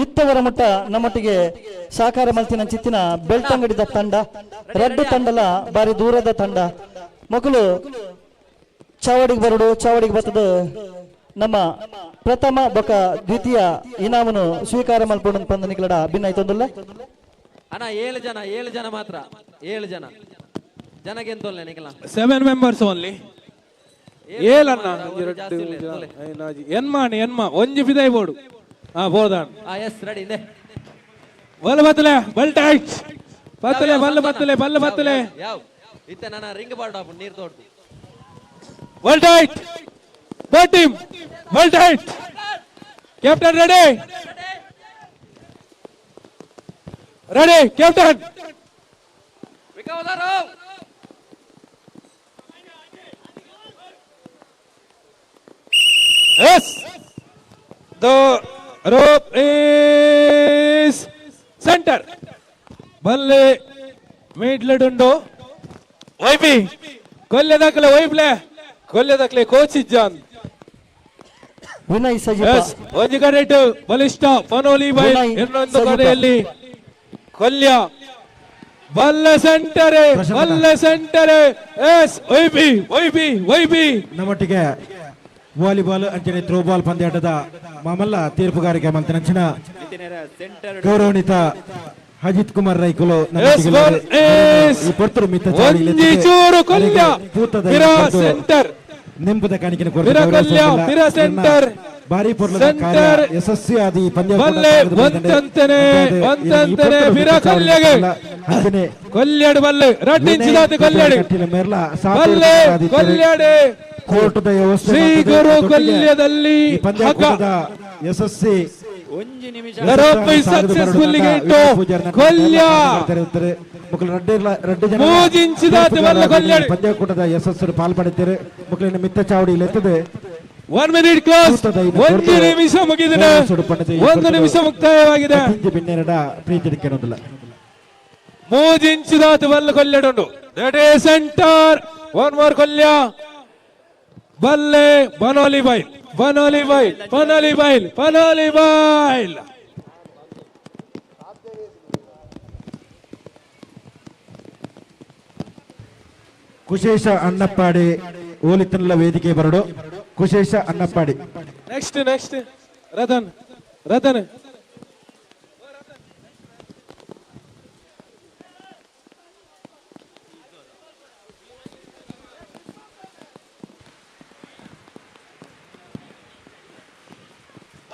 ಇತ್ತವರ ಮಟ್ಟ ನಮ್ಮೊಟ್ಟಿಗೆ ಸಹಕಾರ ಮಲ್ತಿನ ಚಿತ್ತಿನ ಬೆಳ್ತಂಗಡಿದ ತಂಡ ರಡ್ಡು ತಂಡಲ ಬಾರಿ ದೂರದ ತಂಡ ಮಕ್ಕಳು ಚಾವಡಿಗೆ ಬರಡು ಚಾವಡಿಗೆ ಬತ್ತದ ನಮ್ಮ ಪ್ರಥಮ ಬೊಕ ದ್ವಿತೀಯ ಇನಾಮನು ಸ್ವೀಕಾರ ಮಲ್ಪೊಂಡು ಪಂದ ನಿಕ್ಲಡ ಭಿನ್ನ ಆಯ್ತೊಂದುಲ್ಲ. ಅಣ್ಣ 7 ಜನ 7 ಜನ ಮಾತ್ರ 7 ಜನ ಜನಗೆಂತೊಲ್ಲೆ ನಿಕಲ 7 ಮೆಂಬರ್ಸ್ ಓನ್ಲಿ ಏಲಣ್ಣ ಎನ್ಮಾಣಿ ಎನ್ಮಾ ಒಂಜಿ ಫಿದೈ ಬೋರ್ಡು ಹಾ ಬೋರ್ದಾನ್ ಎಸ್ ರೆಡಿ ಇದೆ ಬಲ್ ಬತ್ತಲೆ ಬಲ್ ಟೈಟ್ ಬತ್ತಲೆ ಬಲ್ ಬತ್ತಲೆ ಬಲ್ ಬತ್ತಲೆ ಯಾವ ಇತ್ತೆ ನನ್ನ ರಿಂಗ್ ಬಾರ್ಡ್ ಆಪು ನೀರು ತೋಡ್ದು ಬಲ್ ಟೈಟ್ ಬಲ್ ಟೀಮ್ ಬಲ್ tight captain ready ready captain Yes, the rope is center. ಬಲ್ಲೆ ಮೀಡ್ಲಡುಂಡು ವೈಪಿ ಕೊಲ್ಲೆ ದಾಖಲೆ ವೈಪ್ಲೆ ಕೊಲ್ಲೆ ದಾಖಲೆ ಕೋಚ್ ಇಜ್ಜಾನ್ ವಿನಯ್ ಸಜಿಪ ಒಂಜಿ ಕಡೆಟ್ ಬಲಿಷ್ಠ ಪನೋಲಿ ಬೈ ಇನ್ನೊಂದು ಕಡೆಯಲ್ಲಿ ಕೊಲ್ಯ ಬಲ್ಲ ಸೆಂಟರ್ ಬಲ್ಲ ಸೆಂಟರ್ ಎಸ್ ವೈಪಿ ವೈಪಿ ವೈಪಿ. ನಮ್ಮೊಟ್ಟಿಗೆ ವಾಲಿಬಾಲ್ ಅಂಚನೆ ಥ್ರೋಬಾಲ್ ಪಂದ್ಯಾಟದ ಮಾಮಲ್ಲ ತೀರ್ಪುಗಾರಿಕೆ ಮಂತನಂಚಿನ ಗೌರವಾನ್ವಿತ ಅಜಿತ್ ಕುಮಾರ್ ರೈಕುಲು ನೆಂಪುದ ಕಾಣಿಕೆ ಭಾರಿ ಯಶಸ್ವಿ ಆದಿ ಪಂದ್ಯ ಕೋರ್ಟದ ಶ್ರೀ ಗುರು ಕೊಲ್ಯದಲ್ಲಿ ಯಶಸ್ವಿ ಪಂದ್ಯಕೂಟದ ಯಶಸ್ಸು ಪಾಲ್ಪಡುತ್ತಾರೆ ಮಕ್ಕಳಿನ ಮಿತ್ತ ಚಾವಡಿ ಎತ್ತದೆ 1 ಮಿನಿಟ್ ಕ್ಲೋಸ್ 1 ನಿಮಿಷ ಮುಗಿದಿದೆ 1 ನಿಮಿಷ ಮುಕ್ತಾಯವಾಗಿದೆ. ಬಿನ್ನೆರಡ ಪ್ರೀತಿ ಕೆನೊಂದಿಲ್ಲ 3 ಇಂಚಿದಾತ ಬಲ್ಲ ಕೊಲ್ಯಡುಂಡು that is centre one more Kolya ಬಲ್ಲೆ ಬನೋಲಿ ಬೈ Panoli Bail Panoli Bail Panoli Bail. Kushesha Annappadi ಓಲಿತನಲ ವೇದಿಕೆ ಬರಡು. ಕುಶೇಶ ಅಣ್ಣಪ್ಪಾಡಿ. Next next Ratan Ratan.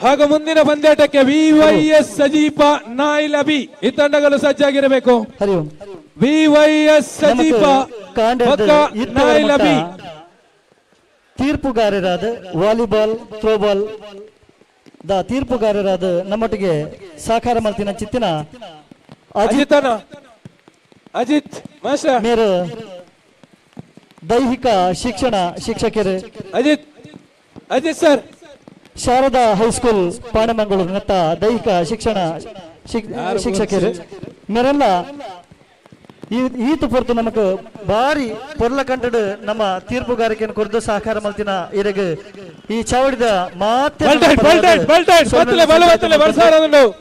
ಹಾಗೂ ಮುಂದಿನ ಪಂದ್ಯಾಟಕ್ಕೆ ವಿವೈಎಸ್ ಸಜೀಪ ನಾಯ್ಲಬಿ ಈ ತಂಡಗಳು ಸಜ್ಜಾಗಿರಬೇಕು. ವಿವೈಎಸ್ ಸಜೀಪ ನಾಯ್ಲಬಿ. ತೀರ್ಪುಗಾರರಾದ ವಾಲಿಬಾಲ್ ಥ್ರೋಬಾಲ್ the ತೀರ್ಪುಗಾರರಾದ ನಮ್ಮೊಟ್ಟಿಗೆ ಸಹಕಾರ ಮಲ್ತಿನ ಚಿತ್ತಿನ ಅಜಿತ್ ಅಜಿತ್ ಮಾಸ್ಟರ್ ಮೇರು ದೈಹಿಕ ಶಿಕ್ಷಣ ಶಿಕ್ಷಕರು Ajith Ajith sir Sharada high school Panemangalore ನತ್ತ ದೈಹಿಕ ಶಿಕ್ಷಣ ಶಿಕ್ಷಕರು ಮೇರೆಲ್ಲ ಈತು ಪೊರ್ತು ನಮಕ್ ಬಾರಿ ಪೊರ್ಲ ಕಂಟಡು ನಮ್ಮ ತೀರ್ಪುಗಾರಿಕೆಯನ್ನು ಕೊರದು ಸಹಕಾರ ಮಲ್ತಿನ ಇರಗ ಈ ಚಾವಡಿದ ಮಾತೆ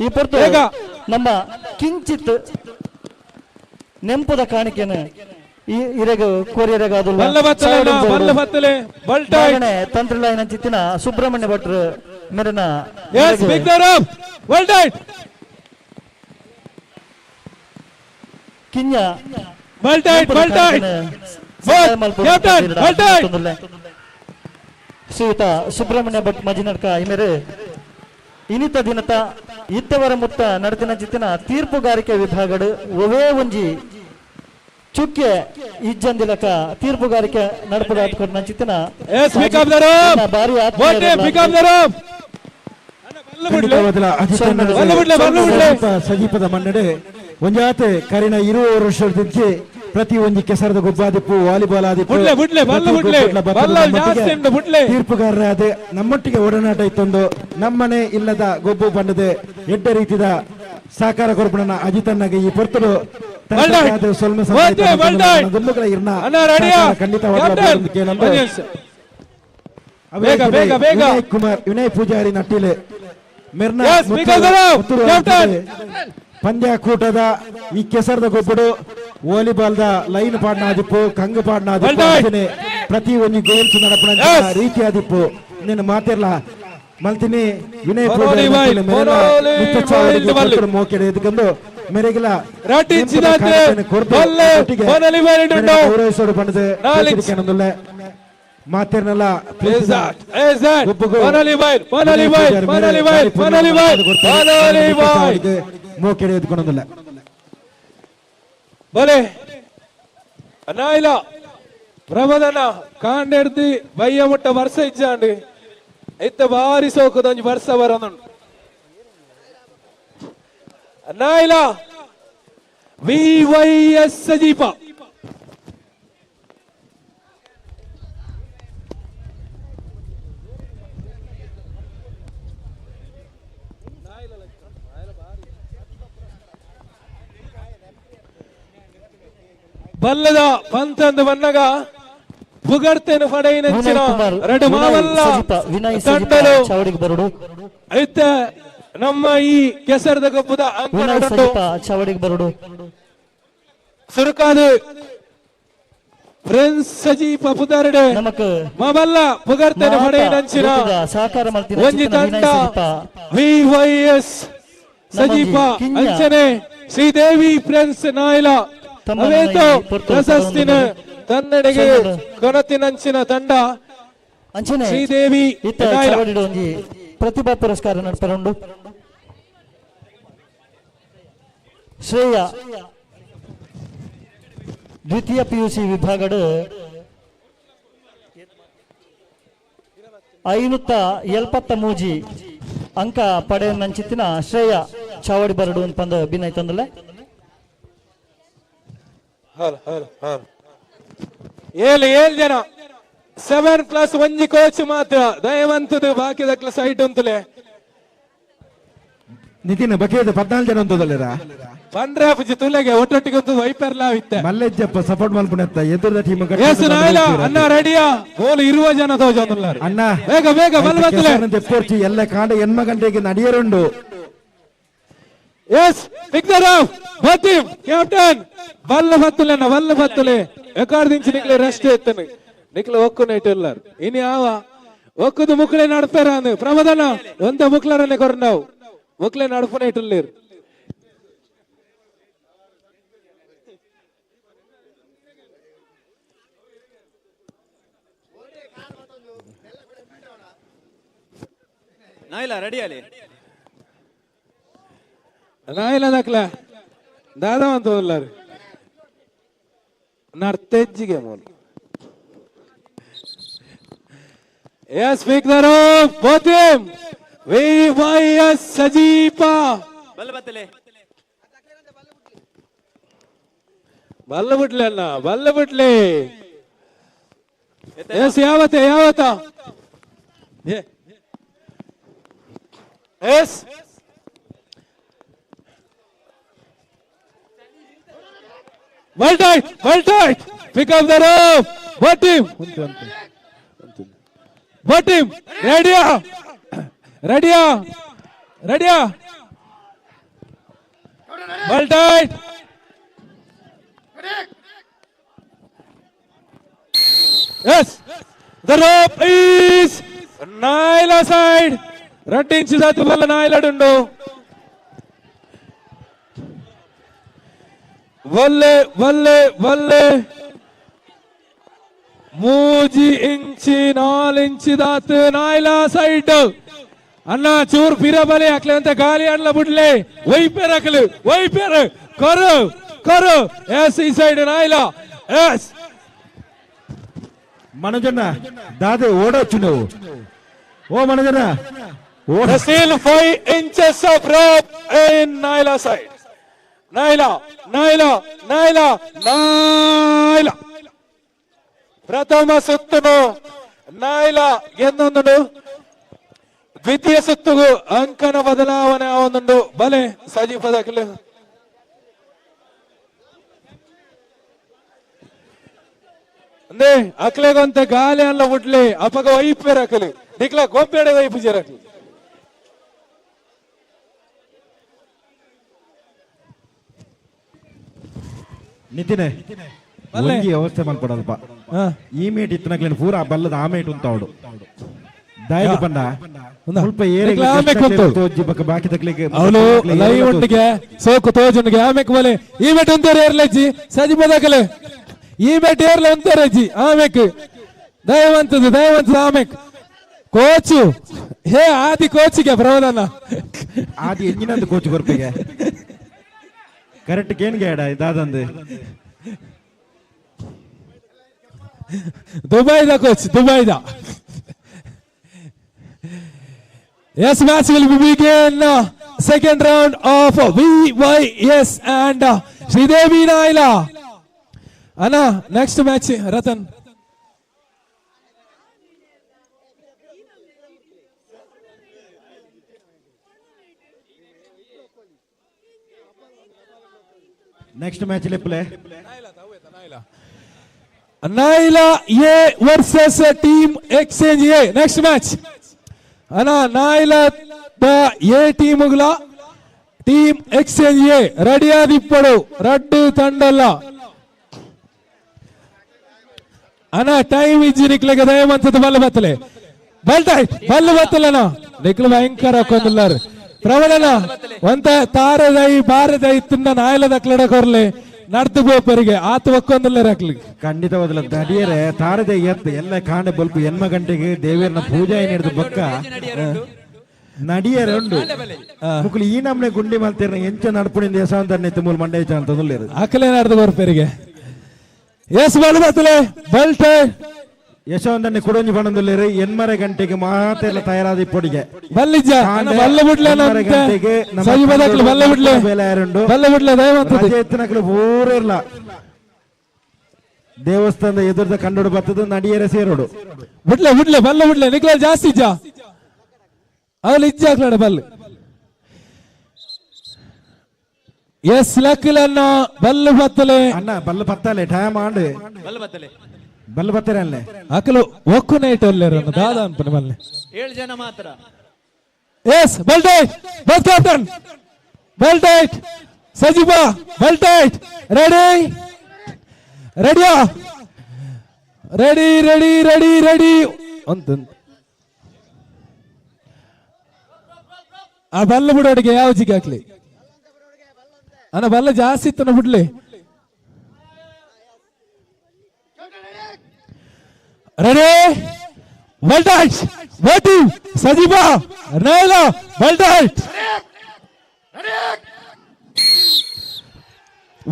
ಈ ಪೊರ್ತು ನಮ್ಮ ಕಿಂಚಿತ್ ನೆಂಪುದ ಕಾಣಿಕೆಯನ್ನು ಈ ಇರಗ ಕೋರಿಯರಗಾದುಲ್ಲ ತಂತ್ರಿಲಾಯಿನ ಚಿತ್ತಿನ ಸುಬ್ರಹ್ಮಣ್ಯ ಭಟ್ರು ಮೇರೆನ ಕಿಂಜ ಶ್ರೀಯುತ ಸುಬ್ರಹ್ಮಣ್ಯ ಭಟ್ ಮಜಿನಡ್ಕ ಇಮೇರೆ ಇನಿತ ದಿನತ ಇತ್ತವರ ಮುತ್ತ ನಡತಿನ ಚಿತ್ತಿನ ತೀರ್ಪುಗಾರಿಕೆ ವಿಭಾಗಡು ಒವೇ ಒಂಜಿ ಚುಕ್ಕೆ ಇಜ್ಜಂದಿಲಕ ತೀರ್ಪುಗಾರಿಕೆ ನಡಪದ ಚಿತ್ತಿನ ಬಾರಿ ಸಜೀಪದ ಮನ್ನಡೆ ಒಂಜಾತೆ ಕರಿನ 20 ವರ್ಷದ ಪ್ರತಿ ಒಂಜಿ ಕೆಸರದ ಗೊಬ್ಬಾದಿಪ್ಪು ವಾಲಿಬಾಲ್ ಆದಿಪ್ಪು ತೀರ್ಪುಗಾರರಾದ ನಮ್ಮೊಟ್ಟಿಗೆ ಒಡನಾಟ ಇತ್ತೊಂದು ನಮ್ಮನೆ ಇಲ್ಲದ ಗೊಬ್ಬು ಬಂಡದೆ ಎಡ್ಡ ರೀತಿಯ ಸಹಕಾರ ಕೊರಪಣನ ಅಜಿತನ್ನಾಗ ಈ ಪೊರ್ತುಡು ಖಂಡಿತವಾದ ಕುಮಾರ್ ವಿನಯ್ ಪೂಜಾರಿ ನಟ್ಟಿಲೆ ಮೆರ್ನಾ ಪಂದ್ಯಕೂಟದ ಈ ಕೆಸರದ ಗೊಬ್ಬಡು ವಾಲಿಬಾಲ್ the line ಪಾಡ್ನಾದಿಪ್ಪು ಕಂಗು ಪಾಡ್ನಾದಿಪ್ಪು ಪ್ರತಿ ಒಂಜಿ ಗೇಮ್ಸ್ ನಡಪುನ ರೀತಿಯಾದಿಪ್ಪು ನಿನ್ನ ಮಾತಿರ್ಲ ಮಲ್ತಿನಿ ವಿನಯ್ ಪೂಜಾರಿ ಮೋಕೆಡೆ ಎದ್ಕೊಂಡು ಮೆರೆಗಿಲ ಗೌರವಿಸೋಡು ಪಂಡದು ಮಾತಿರ್ನಲ್ಲ ಮೋಕೆಡೆ ಎದ್ಕೊಂಡಲ್ಲ ಬಲೆ ಅನಾಯಿಲ ಪ್ರಮದನ ಕಾಂಡೆಡ್ದಿ ಬಯ್ಯ ಮುಟ್ಟ ವರ್ಷ ಇಜ್ಜಾಂಡ್ ಇತ್ತ ಬಾರಿ ಸೋಕದ ಒಂಜಿ ವರ್ಷ ಬರೋದುಂಡು. ಅನಾಯಿಲ ವಿವೈಎಸ್ ಸಜೀಪ ಬಲ್ಲದ ಪಂತಂದು ಬನ್ನಗ ಪುಗರ್ತೇನು ಪಡೆಯಿನಂಚಿನ ಎರಡು ಮಾವಲ್ಲ ತಂಡಲು ಐತೆ ನಮ್ಮ ಈ ಕೆಸರದ ಗೊಬ್ಬದ ಅಂಕಣ ಚಾವಡಿಗೆ ಬರಡು ಸುರುಕಾದು ಫ್ರೆಂಡ್ಸ್ ಸಜೀಪ ಪುದರ್ಡೆ ಮಾವಲ್ಲ ಪುಗರ್ತೇನು ಪಡೆಯಿನಂಚಿನ ಸಹಕಾರ ಒಂಜಿ ತಂಡ ವಿವೈಎಸ್ ಸಜೀಪ ಅಂಚನೆ ಶ್ರೀದೇವಿ ಫ್ರೆಂಡ್ಸ್ ನಾಯ್ಲ ಅವೇತೋ ಪ್ರಶಸ್ತಿನ ತನ್ನಡೆಗೆ ಕೊನತಿನಂಚಿನ ತಂಡ ಅಂಚನೆ ಶ್ರೀದೇವಿ ಒಂಜಿ ಪ್ರತಿಭಾ ಪುರಸ್ಕಾರ ನಡಪರುಂಡು. ಶ್ರೇಯ ದ್ವಿತೀಯ ಪಿಯುಸಿ ವಿಭಾಗಡು 573 ಅಂಕ ಪಡೆಯನಂಚಿತ್ತಿನ ಶ್ರೇಯ ಚಾವಡಿ ಬರಡು ಅಂತ ಬಿನ್ನೈತಂದಲೆ. ಏಳು ಏಳು ಜನ 7+1 ಕೋಚ್ ಮಾತ್ರ ದಯವಂತದ್ದು ಬಾಕಿದ ಸೈಟ್ ಅಂತಲೇ. ನಿತಿನ್ ಬಕೇದ 14 ಜನ ಅಂತದಲ್ಲಿರ ಬಂದ್ರೆ ಪುಜಿ ತುಲೆಗೆ ಒಟ್ಟೊಟ್ಟಿಗೆ ಒಂದು ವೈಪರ್ಲ ಇತ್ತೆ ಮಲ್ಲೆಜ್ಜಪ್ಪ ಸಪೋರ್ಟ್ ಮಲ್ಪುನೆತ್ತ ಎದುರದ ಟೀಮ್ ಏಸು ನಾಯ್ಲ ಅಣ್ಣ ರೆಡಿಯಾ ಗೋಲ್ 20 ಜನ ತೋಜೊಂದುಲ್ಲಾರು ಅಣ್ಣ ಬೇಗ ಬೇಗ ಬಲ್ ಬತ್ತಲೆ ತೆಪ್ಪೋರ್ಚಿ ಎಲ್ಲ ಕಾಂಡ ಎನ್ಮ ಗಂಟೆಗೆ ನಡಿಯರುಂಡು. ಎಸ್ ಪಿಕ್ಚರ್ ಆಫ್ ಬತ್ತೀಮ್ ಕ್ಯಾಪ್ಟನ್ ಬಲ್ಲ ಬತ್ತಲೆ ಅಣ್ಣ ಬಲ್ಲ ಬತ್ತಲೆ ಎಕಾರ್ದಿಂಚಿ ನಿಕ್ಲೆ ರೆಸ್ಟ್ ಎತ್ತನೆ ನಿಕ್ಲೆ ಒಕ್ಕು ನೈಟ್ ಎಲ್ಲಾರು ಇನಿ ಆವ ಒಕ್ಕುದು ಮುಕ್ಳೆ ನಡ್ಪೇರ ಅಂದು ಪ್ರಮದನ ಒಂದ ಮುಕ್ಲರನ್ನೇ ಕೊರಂಡವು ಮುಕ್ಳೆ ನಡ್ಪುನ ಇಟ್ಟುಲ್ಲೇರು. ನಾಯಿಲ ರೆಡಿ ಅಲ್ಲಿ ನಾಯಿಲ ದಾಖಲೆ ದಾದಾ ಅಂತ ಉಲ್ಲಾರು ನಡ್ತೆಜ್ಜಿಗೆ ಮೂಲ. ಎಸ್ ಸ್ಪೀಕರ್ ಬೋತಿಮ್ ವಿ ವೈ ಎಸ್ ಸಜೀಪ ಬಲ್ಲ ಬತ್ತಲೆ ಬಲ್ಲ ಬಿಡ್ಲಿ ಅಣ್ಣ ಬಲ್ಲ ಬಿಡ್ಲಿ. ಎಸ್ ಯಾವತ್ತ ಯಾವತ್ತ yes well tight, well tight. Pick up the rope. What team? What team? Ready? Ready? Ready? Well tight. Yes. The rope is Naila side. రట్టించి దాతు వల్ల నాయలడుండు వల్లే వల్లే వల్లే ಮೂಜಿ ಇಂಚಿ 4 ಇಂಚಿ ದಾತ್ ನಾಯ್ಲ ಸೈಡ್ ಅಣ್ಣ ಚೂರ್ ಪಿರ ಬಲಿ ಹಾಕ್ಲಿ ಅಂತ ಗಾಲಿ ಅಣ್ಣ ಬಿಡ್ಲೆ ವೈಪೇರ್ ಹಾಕಲು ವೈಪೇರ್ ಕರು ಕರು ಎಸ್ ಈ ಸೈಡ್ ನಾಯ್ಲ ಎಸ್ ಮನಜನ್ನ ದಾದೆ ಓಡೋಚು ನೀವು ಓ ಮನಜನ್ನ The still 5 inches of rope in Naila side. Naila, Naila, Naila, Naila. ಪ್ರಥಮ ಸುತ್ತುನು ನಾಯ್ಲ ಗೆದ್ದೊಂದುಂಡು. ದ್ವಿತೀಯ ಸುತ್ತುಗು ಅಂಕನ ಬದಲಾವಣೆ ಆವೊಂದುಂಡು. ಬಲೆ ಸಜೀವ ಪದಕಲು ಅಂದೇ ಅಕ್ಲೆಗೊಂತೆ ಗಾಲಿ ಅಲ್ಲ ಬಿಡ್ಲಿ ಅಪಗ ವೈಪೇರ್ ಅಕಲಿ ನಿಕ್ಲ ಗೋಪೇಡೆ ವೈಪು ಜರಕ್ಲಿ. ನಿತಿನ್ ಒಂಜಿ ವ್ಯವಸ್ಥೆ ಮಲ್ಪಡಲ್ಪ ಈ ಮೇಟ್ ಇತ್ತನಕ್ಲೇನು ಪೂರ ಬಲ್ಲದ ಆ ಮೇಟ್ ಉಂತಾವಡು ದಾಯದ ಪಂಡ ಸ್ವಲ್ಪ ಏರಿಗೆ ತೋಜಿ ಬಕ್ಕ ಬಾಕಿ ತಕ್ಲಿಕ್ಕೆ ಅವನು ಲೈವ್ ಉಂಟಿಗೆ ಸೋಕು ತೋಜುಂಡಿಗೆ ಆಮೇಕ್ ಬಲೆ ಈ ಮೇಟ್ ಉಂತೇರು ಏರ್ಲೆಜ್ಜಿ ಸಜಿ ಬದಕಲೆ ಈ ಮೇಟ್ ಏರ್ಲೆ ಉಂತೇರಜ್ಜಿ ಆಮೇಕ್ ದಯವಂತದ್ದು ದಯವಂತದ್ದು ಆಮೇಕ್ ಕೋಚು ಹೇ ಆದಿ ಕೋಚಿಗೆ ಪ್ರಮೋದನ್ನ ಆದಿ ಎಂಜಿನಂದು ಕೋಚು ಕೊರ್ಪಿಗೆ ಕರೆಕ್ಟ್ ಕೇನ್ಗೆ ಎಡ ಇದಾದಂದು ದುಬೈದ coach ದುಬೈದ. Yes, match will begin second round of VYS and Sridevi Naila. Anna, next match Ratan. Next match ಲೆಪ್ಪಲೆ Naila A versus team exchange A next match. ಅಣ್ಣ ನಾಯ್ಲ the A ಟೀಮ್ಗಳ team exchange ಎ ರೆಡಿಯಾದಿಪ್ಪಡು ರಡ್ಡು ತಂಡಲ್ಲ. ಅಣ್ಣ time ಇಜ್ಜಿ ನಿಕ್ಲೆಗೆ ದಯವಂತದ್ದು ಬಲ್ಲ ಬತ್ತಲೆ ಬಲ್ಟಾಯ್ತು ಬಲ್ಲ ಬತ್ತಲಣ್ಣ ನಿಕ್ಲು ಭಯಂಕರ ಹಾಕೊಂಡಿಲ್ಲಾರು ಪ್ರಬಲನ ಒಂತ ತಾರದೈ ಬಾರದೈ ತಿನ್ನ ನಾಯ್ಲದ ಕ್ಲಡ ಕೊರ್ಲೆ ನಡ್ದು ಬೋಪರಿಗೆ ಆತ ಒಕ್ಕೊಂದಿಲ್ಲ ಹಾಕ್ಲಿ ಖಂಡಿತವಾದಲ್ಲ ದಡಿಯರೆ ತಾರದೆ ಎತ್ತ ಎಲ್ಲ ಕಾಂಡೆ ಬಲ್ಪು ಎನ್ಮ ಗಂಟೆಗೆ ದೇವಿಯರ್ನ ಪೂಜೆ ಹಿಡಿದು ಬಕ್ಕ ನಡಿಯರೆ ಉಂಡು ಮುಕ್ಕಲು ಈ ನಮ್ನೆ ಗುಂಡಿ ಮಲ್ತೇರ್ನ ಎಂಚ ನಡ್ಪುಣಿಂದ ಯಶವಂತ ಮೂಲ ಮಂಡೆ ಅಂತ ಅಕಲೆ ನಡೆದು ಬರ್ಪೇರಿಗೆ ಎಸ್ ಬಲ್ ಬತ್ತಲೆ ಬಲ್ಟೆ ಯಶವಂತನೆ ಕುಡೊಂಜಿ ಪಣಂದುಲ್ಲೇರು ಎನ್ಮರೆ ಗಂಟೆಗೆ ಮಾತೆಲ್ಲ ತಯಾರಾದ ಇಪ್ಪೊಡಿಗೆ ಬಲ್ಲಿಜ್ಜ ಬಲ್ಲ ಬಿಡ್ಲೆ ಗಂಟೆಗೆ ಬಲ್ಲ ಬಿಡ್ಲೆ ಬಲ್ಲ ಬಿಡ್ಲೆ ರಜೆ ಎತ್ತಿನಕ್ಲು ಪೂರ ಇರ್ಲ ದೇವಸ್ಥಾನದ ಎದುರ್ದ ಕಂಡೋಡು ಬರ್ತದ ನಡಿಯರೆ ಸೇರೋಡು ಬಿಡ್ಲೆ ಬಿಡ್ಲೆ ಬಲ್ಲ ಬಿಡ್ಲೆ ನಿಕ್ಲ ಜಾಸ್ತಿ ಇಜ್ಜ ಅವಳು ಇಜ್ಜ ಹಾಕ್ಲಾಡ ಬಲ್ಲ. ಎಸ್ ಲಕ್ಕಲನ್ನ ಬಲ್ಲು ಬತ್ತಲೆ. ಅಣ್ಣ ಬಲ್ಲು ಪತ್ತಲೆ ಟೈಮ್ ಆಂಡ್. ಬಲ್ಲು ಬತ್ತಲೆ. ಬಲ್ಲು ಬತ್ತರೆ ಅಲ್ಲೇ. ಅಕಲು ಒಕ್ಕು ನೈಟ್ ಒಲ್ಲೆರ್ ದಾದ ಅನ್ಪನೆ ಮಲ್ಲೆ. 7 ಜನ ಮಾತ್ರ. Yes well tight both captain well tight Sajeepa well tight ready ರೆಡಿಯಾ ರೆಡಿ ರೆಡಿ ರೆಡಿ ರೆಡಿ ಒಂದು ಆ ಬಲ್ಲ ಬಿಡೋಡಿಗೆ ಯಾವ ಜಿಗೆ ಹಾಕ್ಲಿ ಅಣ್ಣ ಬಲ್ಲ ಜಾಸ್ತಿ ಇತ್ತು ಬಿಡ್ಲಿ. ರೆಡಿ ಬಲ್ ಟೈಟ್ ಒಟ್ಟು ಸಜೀವ ನೈಲ ಬಲ್ tight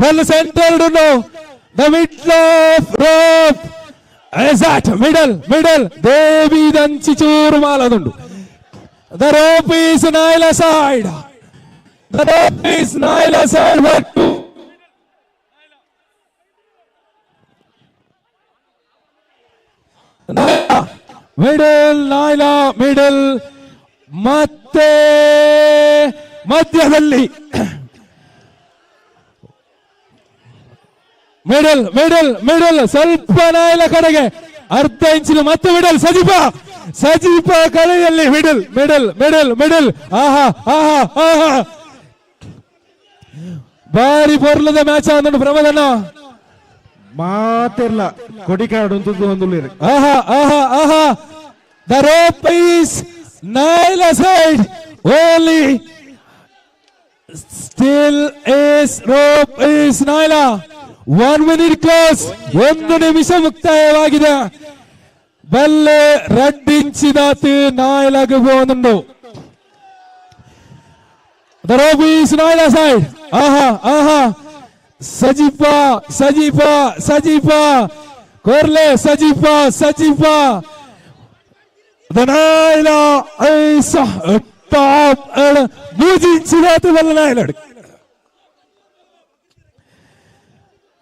well centered no the middle of rope exact middle middle ದೇವಿ ದಂಚಿ ಚೂರು ಮಾಲದುಂಡು. The rope is Naila side. The rope is Naila side. But middle Naila middle ಮತ್ತೆ ಮಧ್ಯದಲ್ಲಿ ಮಿಡಲ್ ಮಿಡಲ್ ಮಿಡಲ್ ಸ್ವಲ್ಪ ನಾಯಿಲ ಕಡೆಗೆ ಅರ್ಧ ಇಂಚಿನ ಮತ್ತೆ ಮಿಡಲ್ ಸಜೀಪ ಸಜೀಪ ಕಡೆಯಲ್ಲಿ ಮಿಡಲ್ ಮಿಡಲ್ ಮಿಡಲ್ ಮಿಡಲ್. ಆಹಾ ಆಹಾ ಆಹಾ ಬಾರಿ ಪೊರ್ಲದ ಮ್ಯಾಚ್ ಆದನು ಪ್ರಮದಣ್ಣ. ಮಾತಿರ್ಲ ಕೊಡಿಕಾಡು ಒಂದು. ಆಹಾ ಆಹಾ ಆಹಾ the rope is Naila side only still is rope is Naila. 1 minute close. 1 ನಿಮಿಷ ಮುಕ್ತಾಯವಾಗಿದೆ. ಬಲ್ಲೆ ರಡ್ಡಿಂಚಿದಾತು ನಾಯಲಾಗ ಒಂದು. The rope is Naila side. ಆಹಾ ಆಹಾ Sajipa Sajipa Sajipa ಕೊರ್ಲೆ Sajipa Sajipa. The Naila is top ಮೂಜಿಂಚಿದಾತು ಬಲ್ಲ ನಾಯಲಾಡು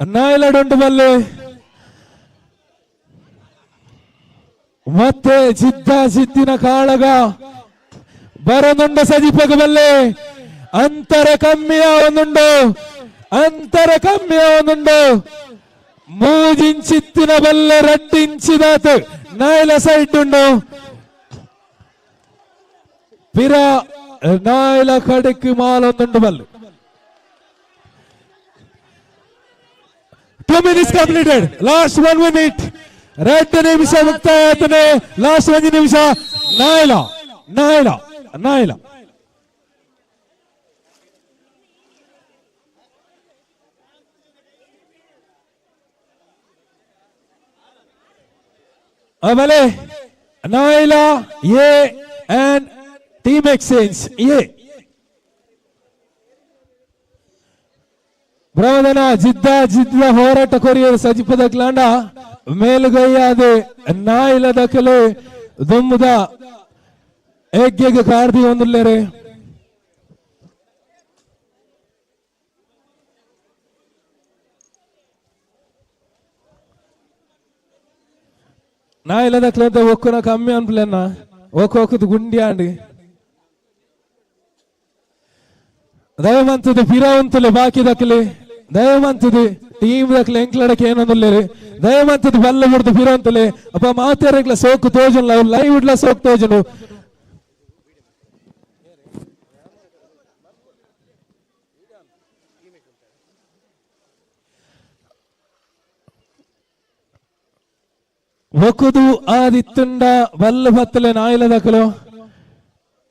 ನಾಯಲಾಡುಂಟು ಬಲ್ಲೆ. ಮತ್ತೆ ಜಿದ್ದ ಜಿದ್ದಿನ ಕಾಳಗ ಬರನುಂಡ ಸಜಿಪಗ ಬಲ್ಲೆ. ಅಂತರ ಕಮ್ಮಿಯ ಒಂದುಂಡು ಅಂತರ ಕಮ್ಮಿಯ ಒಂದುಂಡು. ಮೂಜಿಂಚಿತ್ತಿನ ಬಲ್ಲೆ ರಡ್ಡಿಂಚಿದಾತು ನಾಯಲ ಸೈಡ್ ಉಂಡು. ಪಿರ ನಾಯಲ ಕಡೆಕ್ ಮಾಲೊಂದುಂಡು ಬಲ್ಲೆ. 2 minutes completed. Last 1 minute. 2 ನಿಮಿಷ ಮುಕ್ತಾಯ ಆಯ್ತಾನೆ. ಲಾಸ್ಟ್ 1 ನಿಮಿಷ. ನಾಯಲ ನಾಯಲ ನಾಯಲ ಆಮೇಲೆ Naila A and team exchange A. ಪ್ರಮದನ ಜಿದ್ದ ಜಿದ್ದ ಹೋರಾಟ ಕೊರಿಯರ್ ಸಜಿಪದ ಕ್ಲಾಂಡ ಮೇಲುಗೈಯಾದೆ ನಾಯಿಲದ ಕೆಲೆ ದುಮ್ಮುದ ಎಗ್ಗೆಗೆ ಕಾರ್ದಿ ಒಂದುಲ್ಲೇರೆ. ನಾಯಿಲದ ಕ್ಲಂತ ಒಕ್ಕುನ ಕಮ್ಮಿ ಅನ್ಪ್ಲೆನ್ನ ಒಕ್ಕೊಕ್ಕದು ಗುಂಡಿ ಆಂಡಿ ದಯಮಂತದ ಪಿರ ಉಂತಲೆ ಬಾಕಿ ದಕ್ಕಲಿ ದಯಮಂತದ ಟೀಮ್ ದಕ್ಕಲೆ ಎಂಕ್ಲಡಕ್ಕೆ ಏನೊಂದುಲ್ಲೇರಿ ದಯಮಂತದ ಬಲ್ಲ ಮುಡ್ದು ಪಿರ ಅಂತಲೆ ಅಪ್ಪ ಮಾತಾರಗ್ಲ ಸೋಕು ತೋಜನ್ ಲೈವ್ ಇಡ್ಲ ಸೋಕು ತೋಜನು. ಒಕ್ಕುದು ಆದಿತ್ತುಂಡ ಬಲ್ಲ ಬತ್ತಲೆ Nayila ದಕ್ಕಲು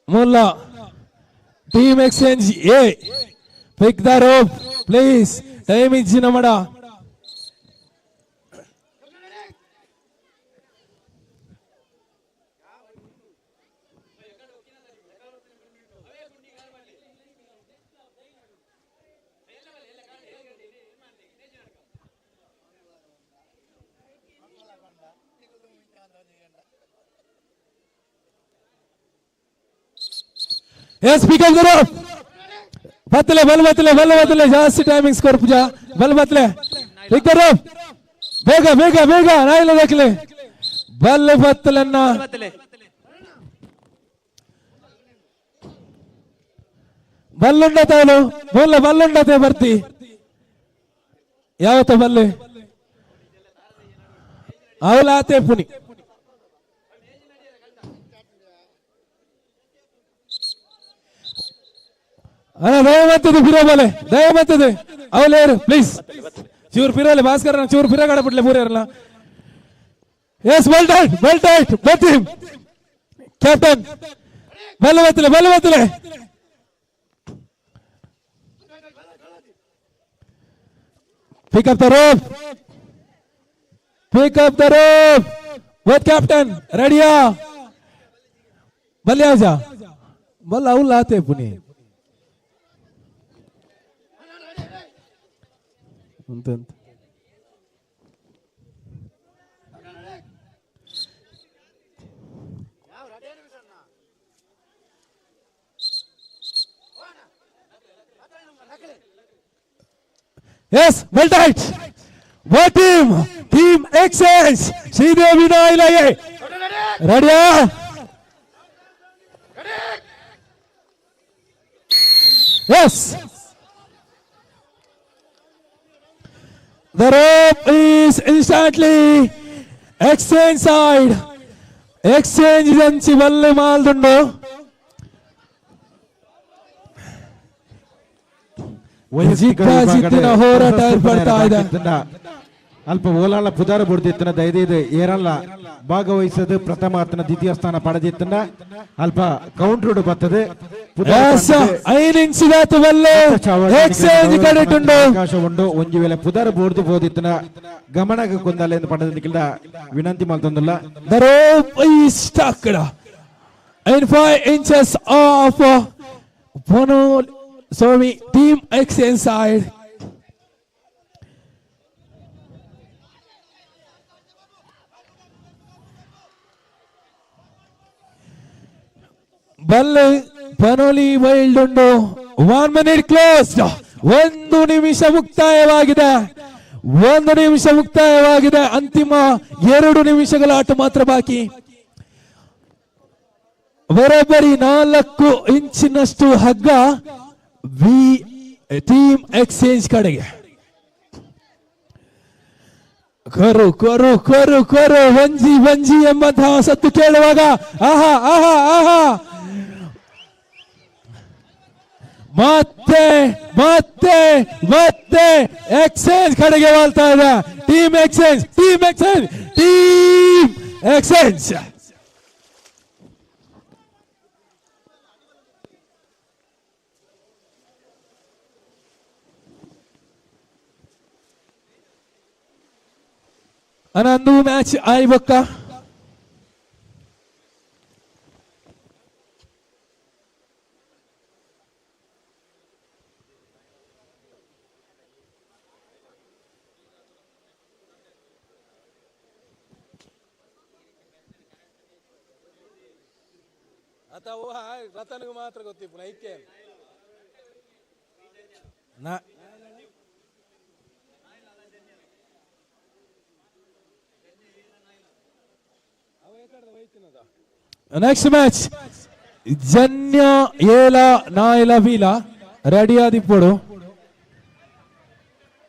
ಮುಲ್ಲ. Team exchange A pick the rope please. Time ಇಜ್ಜಿನ ಮಡ. Yes, pick up the rope. ಬತ್ತಲೆ ಬಲ್ ಬತ್ತಲೆ ಬಲ್ ಬತ್ತಲೆ ಜಾಸ್ತಿ ಟೈಮಿಂಗ್ ಸ್ಕೋರ್ ಪೂಜಾ ಬಲ್ ಬತ್ತಲೆ. Pick the rope. ಬೇಗ ಬೇಗ ಬೇಗ ನಾಯಿಲ ದಕ್ಕಲೆ ಬಲ್ ಬತ್ತಲನ್ನ ಬಲ್ಲುಂಡ ತಾನು ಬೊಲ್ಲ ಬಲ್ಲುಂಡತೆ ಬರ್ತಿ ಯಾವತ್ತ ಬಲ್ಲೆ ಅವಲಾತೆ ಪುನಿ ಅಣ್ಣ ದಯಮತ್ತದು ಪಿರೋಬಲೆ ದಯಮತ್ತದು ಅವಲೇರು ಪ್ಲೀಸ್ ಚೂರು ಪಿರೋಲೆ ಭಾಸ್ಕರ ಚೂರು ಪಿರಗಡ ಬಿಡ್ಲೆ ಪೂರೇರಲ್ಲ. Yes, well done, well done, team captain. ಬಲ್ಲ ಬತ್ತಲೆ ಬಲ್ಲ ಬತ್ತಲೆ. Pick up the rope. Pick up the rope. Both captain, ready ya? ಬಲ್ಲೆ ಆಜಾ ಬಲ್ಲ ಅವಲ್ಲ ಆತೆ ಪುನಿ ಅಂತ. Yes, well done. What team? Team Exchange. Sridevi Nailage. Ready? Yes. The rope is instantly exchange side. Exchange ಅಂಚಿ ಬಲ್ಲೆ ಮಾಲ್ದುಂಡು. ಜಿದ್ದಾಜಿದ್ದಿನ ಹೋರಾಟ ಏರ್ಪಡ್ತಾ ಇದೆ. ಅಲ್ಪ ಓಲಾಳ ಪುದಾರ ಬುಡ್ದಿತ್ತನ ದಯದೀದು ಏರಲ್ಲ ಭಾಗವಹಿಸದು ಪ್ರಥಮ ಆತನ ದ್ವಿತೀಯ ಸ್ಥಾನ ಪಡೆದಿತ್ತನ ಅಲ್ಪ ಕೌಂಟರ್ ಬರ್ತದೆ. ಅವಕಾಶ ಉಂಡು ಒಂಜಿ ವೇಳೆ ಪುದಾರ ಬೋರ್ದು ಬೋದಿತ್ತನ ಗಮನಕ್ಕೆ ಕೊಂದಲ್ಲ ಎಂದು ಪಡೆದ ವಿನಂತಿ ಮಾಡ್ತಂದಿಲ್ಲ. The rope is stuck in 5 inches of Bono Swami team exchange side. ಬಲ್ಲೆ ಪನೋಲಿ ವೈಲ್ಡ್ ಉಂಡು. 1 minute closed. 1 ನಿಮಿಷ ಮುಕ್ತಾಯವಾಗಿದೆ. 1 ನಿಮಿಷ ಮುಕ್ತಾಯವಾಗಿದೆ. ಅಂತಿಮ 2 ನಿಮಿಷಗಳ ಆಟ ಮಾತ್ರ ಬಾಕಿ. ಬರೋಬ್ಬರಿ 4 ಇಂಚಿನಷ್ಟು ಹಗ್ಗ ವಿ ಟೀಮ್ ಎಕ್ಸ್ಚೇಂಜ್ ಕಡೆಗೆ. ಕರು ಕರು ಕರು ಕರು ವಂಜಿ ವಂಜಿ ಎಂಬಂತಹ ಸತ್ತು ಕೇಳುವಾಗ ಆಹಾ ಆಹಾ ಆಹಾ ಮತ್ತೆ ಮತ್ತೆ ಮತ್ತೆ ಎಕ್ಸ್ಚೇಂಜ್ ಕಡೆಗೆ ವಾಲ್ತಾ ಇದೆ. Team exchange, team exchange, team exchange. ಅನಂದು match ಆಯ್ಬಕ್ಕ. ರತನಿಗೆ ಮಾತ್ರ ಗೊತ್ತಿಪ್ಪು ಐಕೆ ನೆಕ್ಸ್ಟ್ ಮ್ಯಾಚ್ ಜನ್ಯ ಏಲ ನಾಯಲ ವೀಲ ರೆಡಿ ಆದಿಪ್ಪಡು.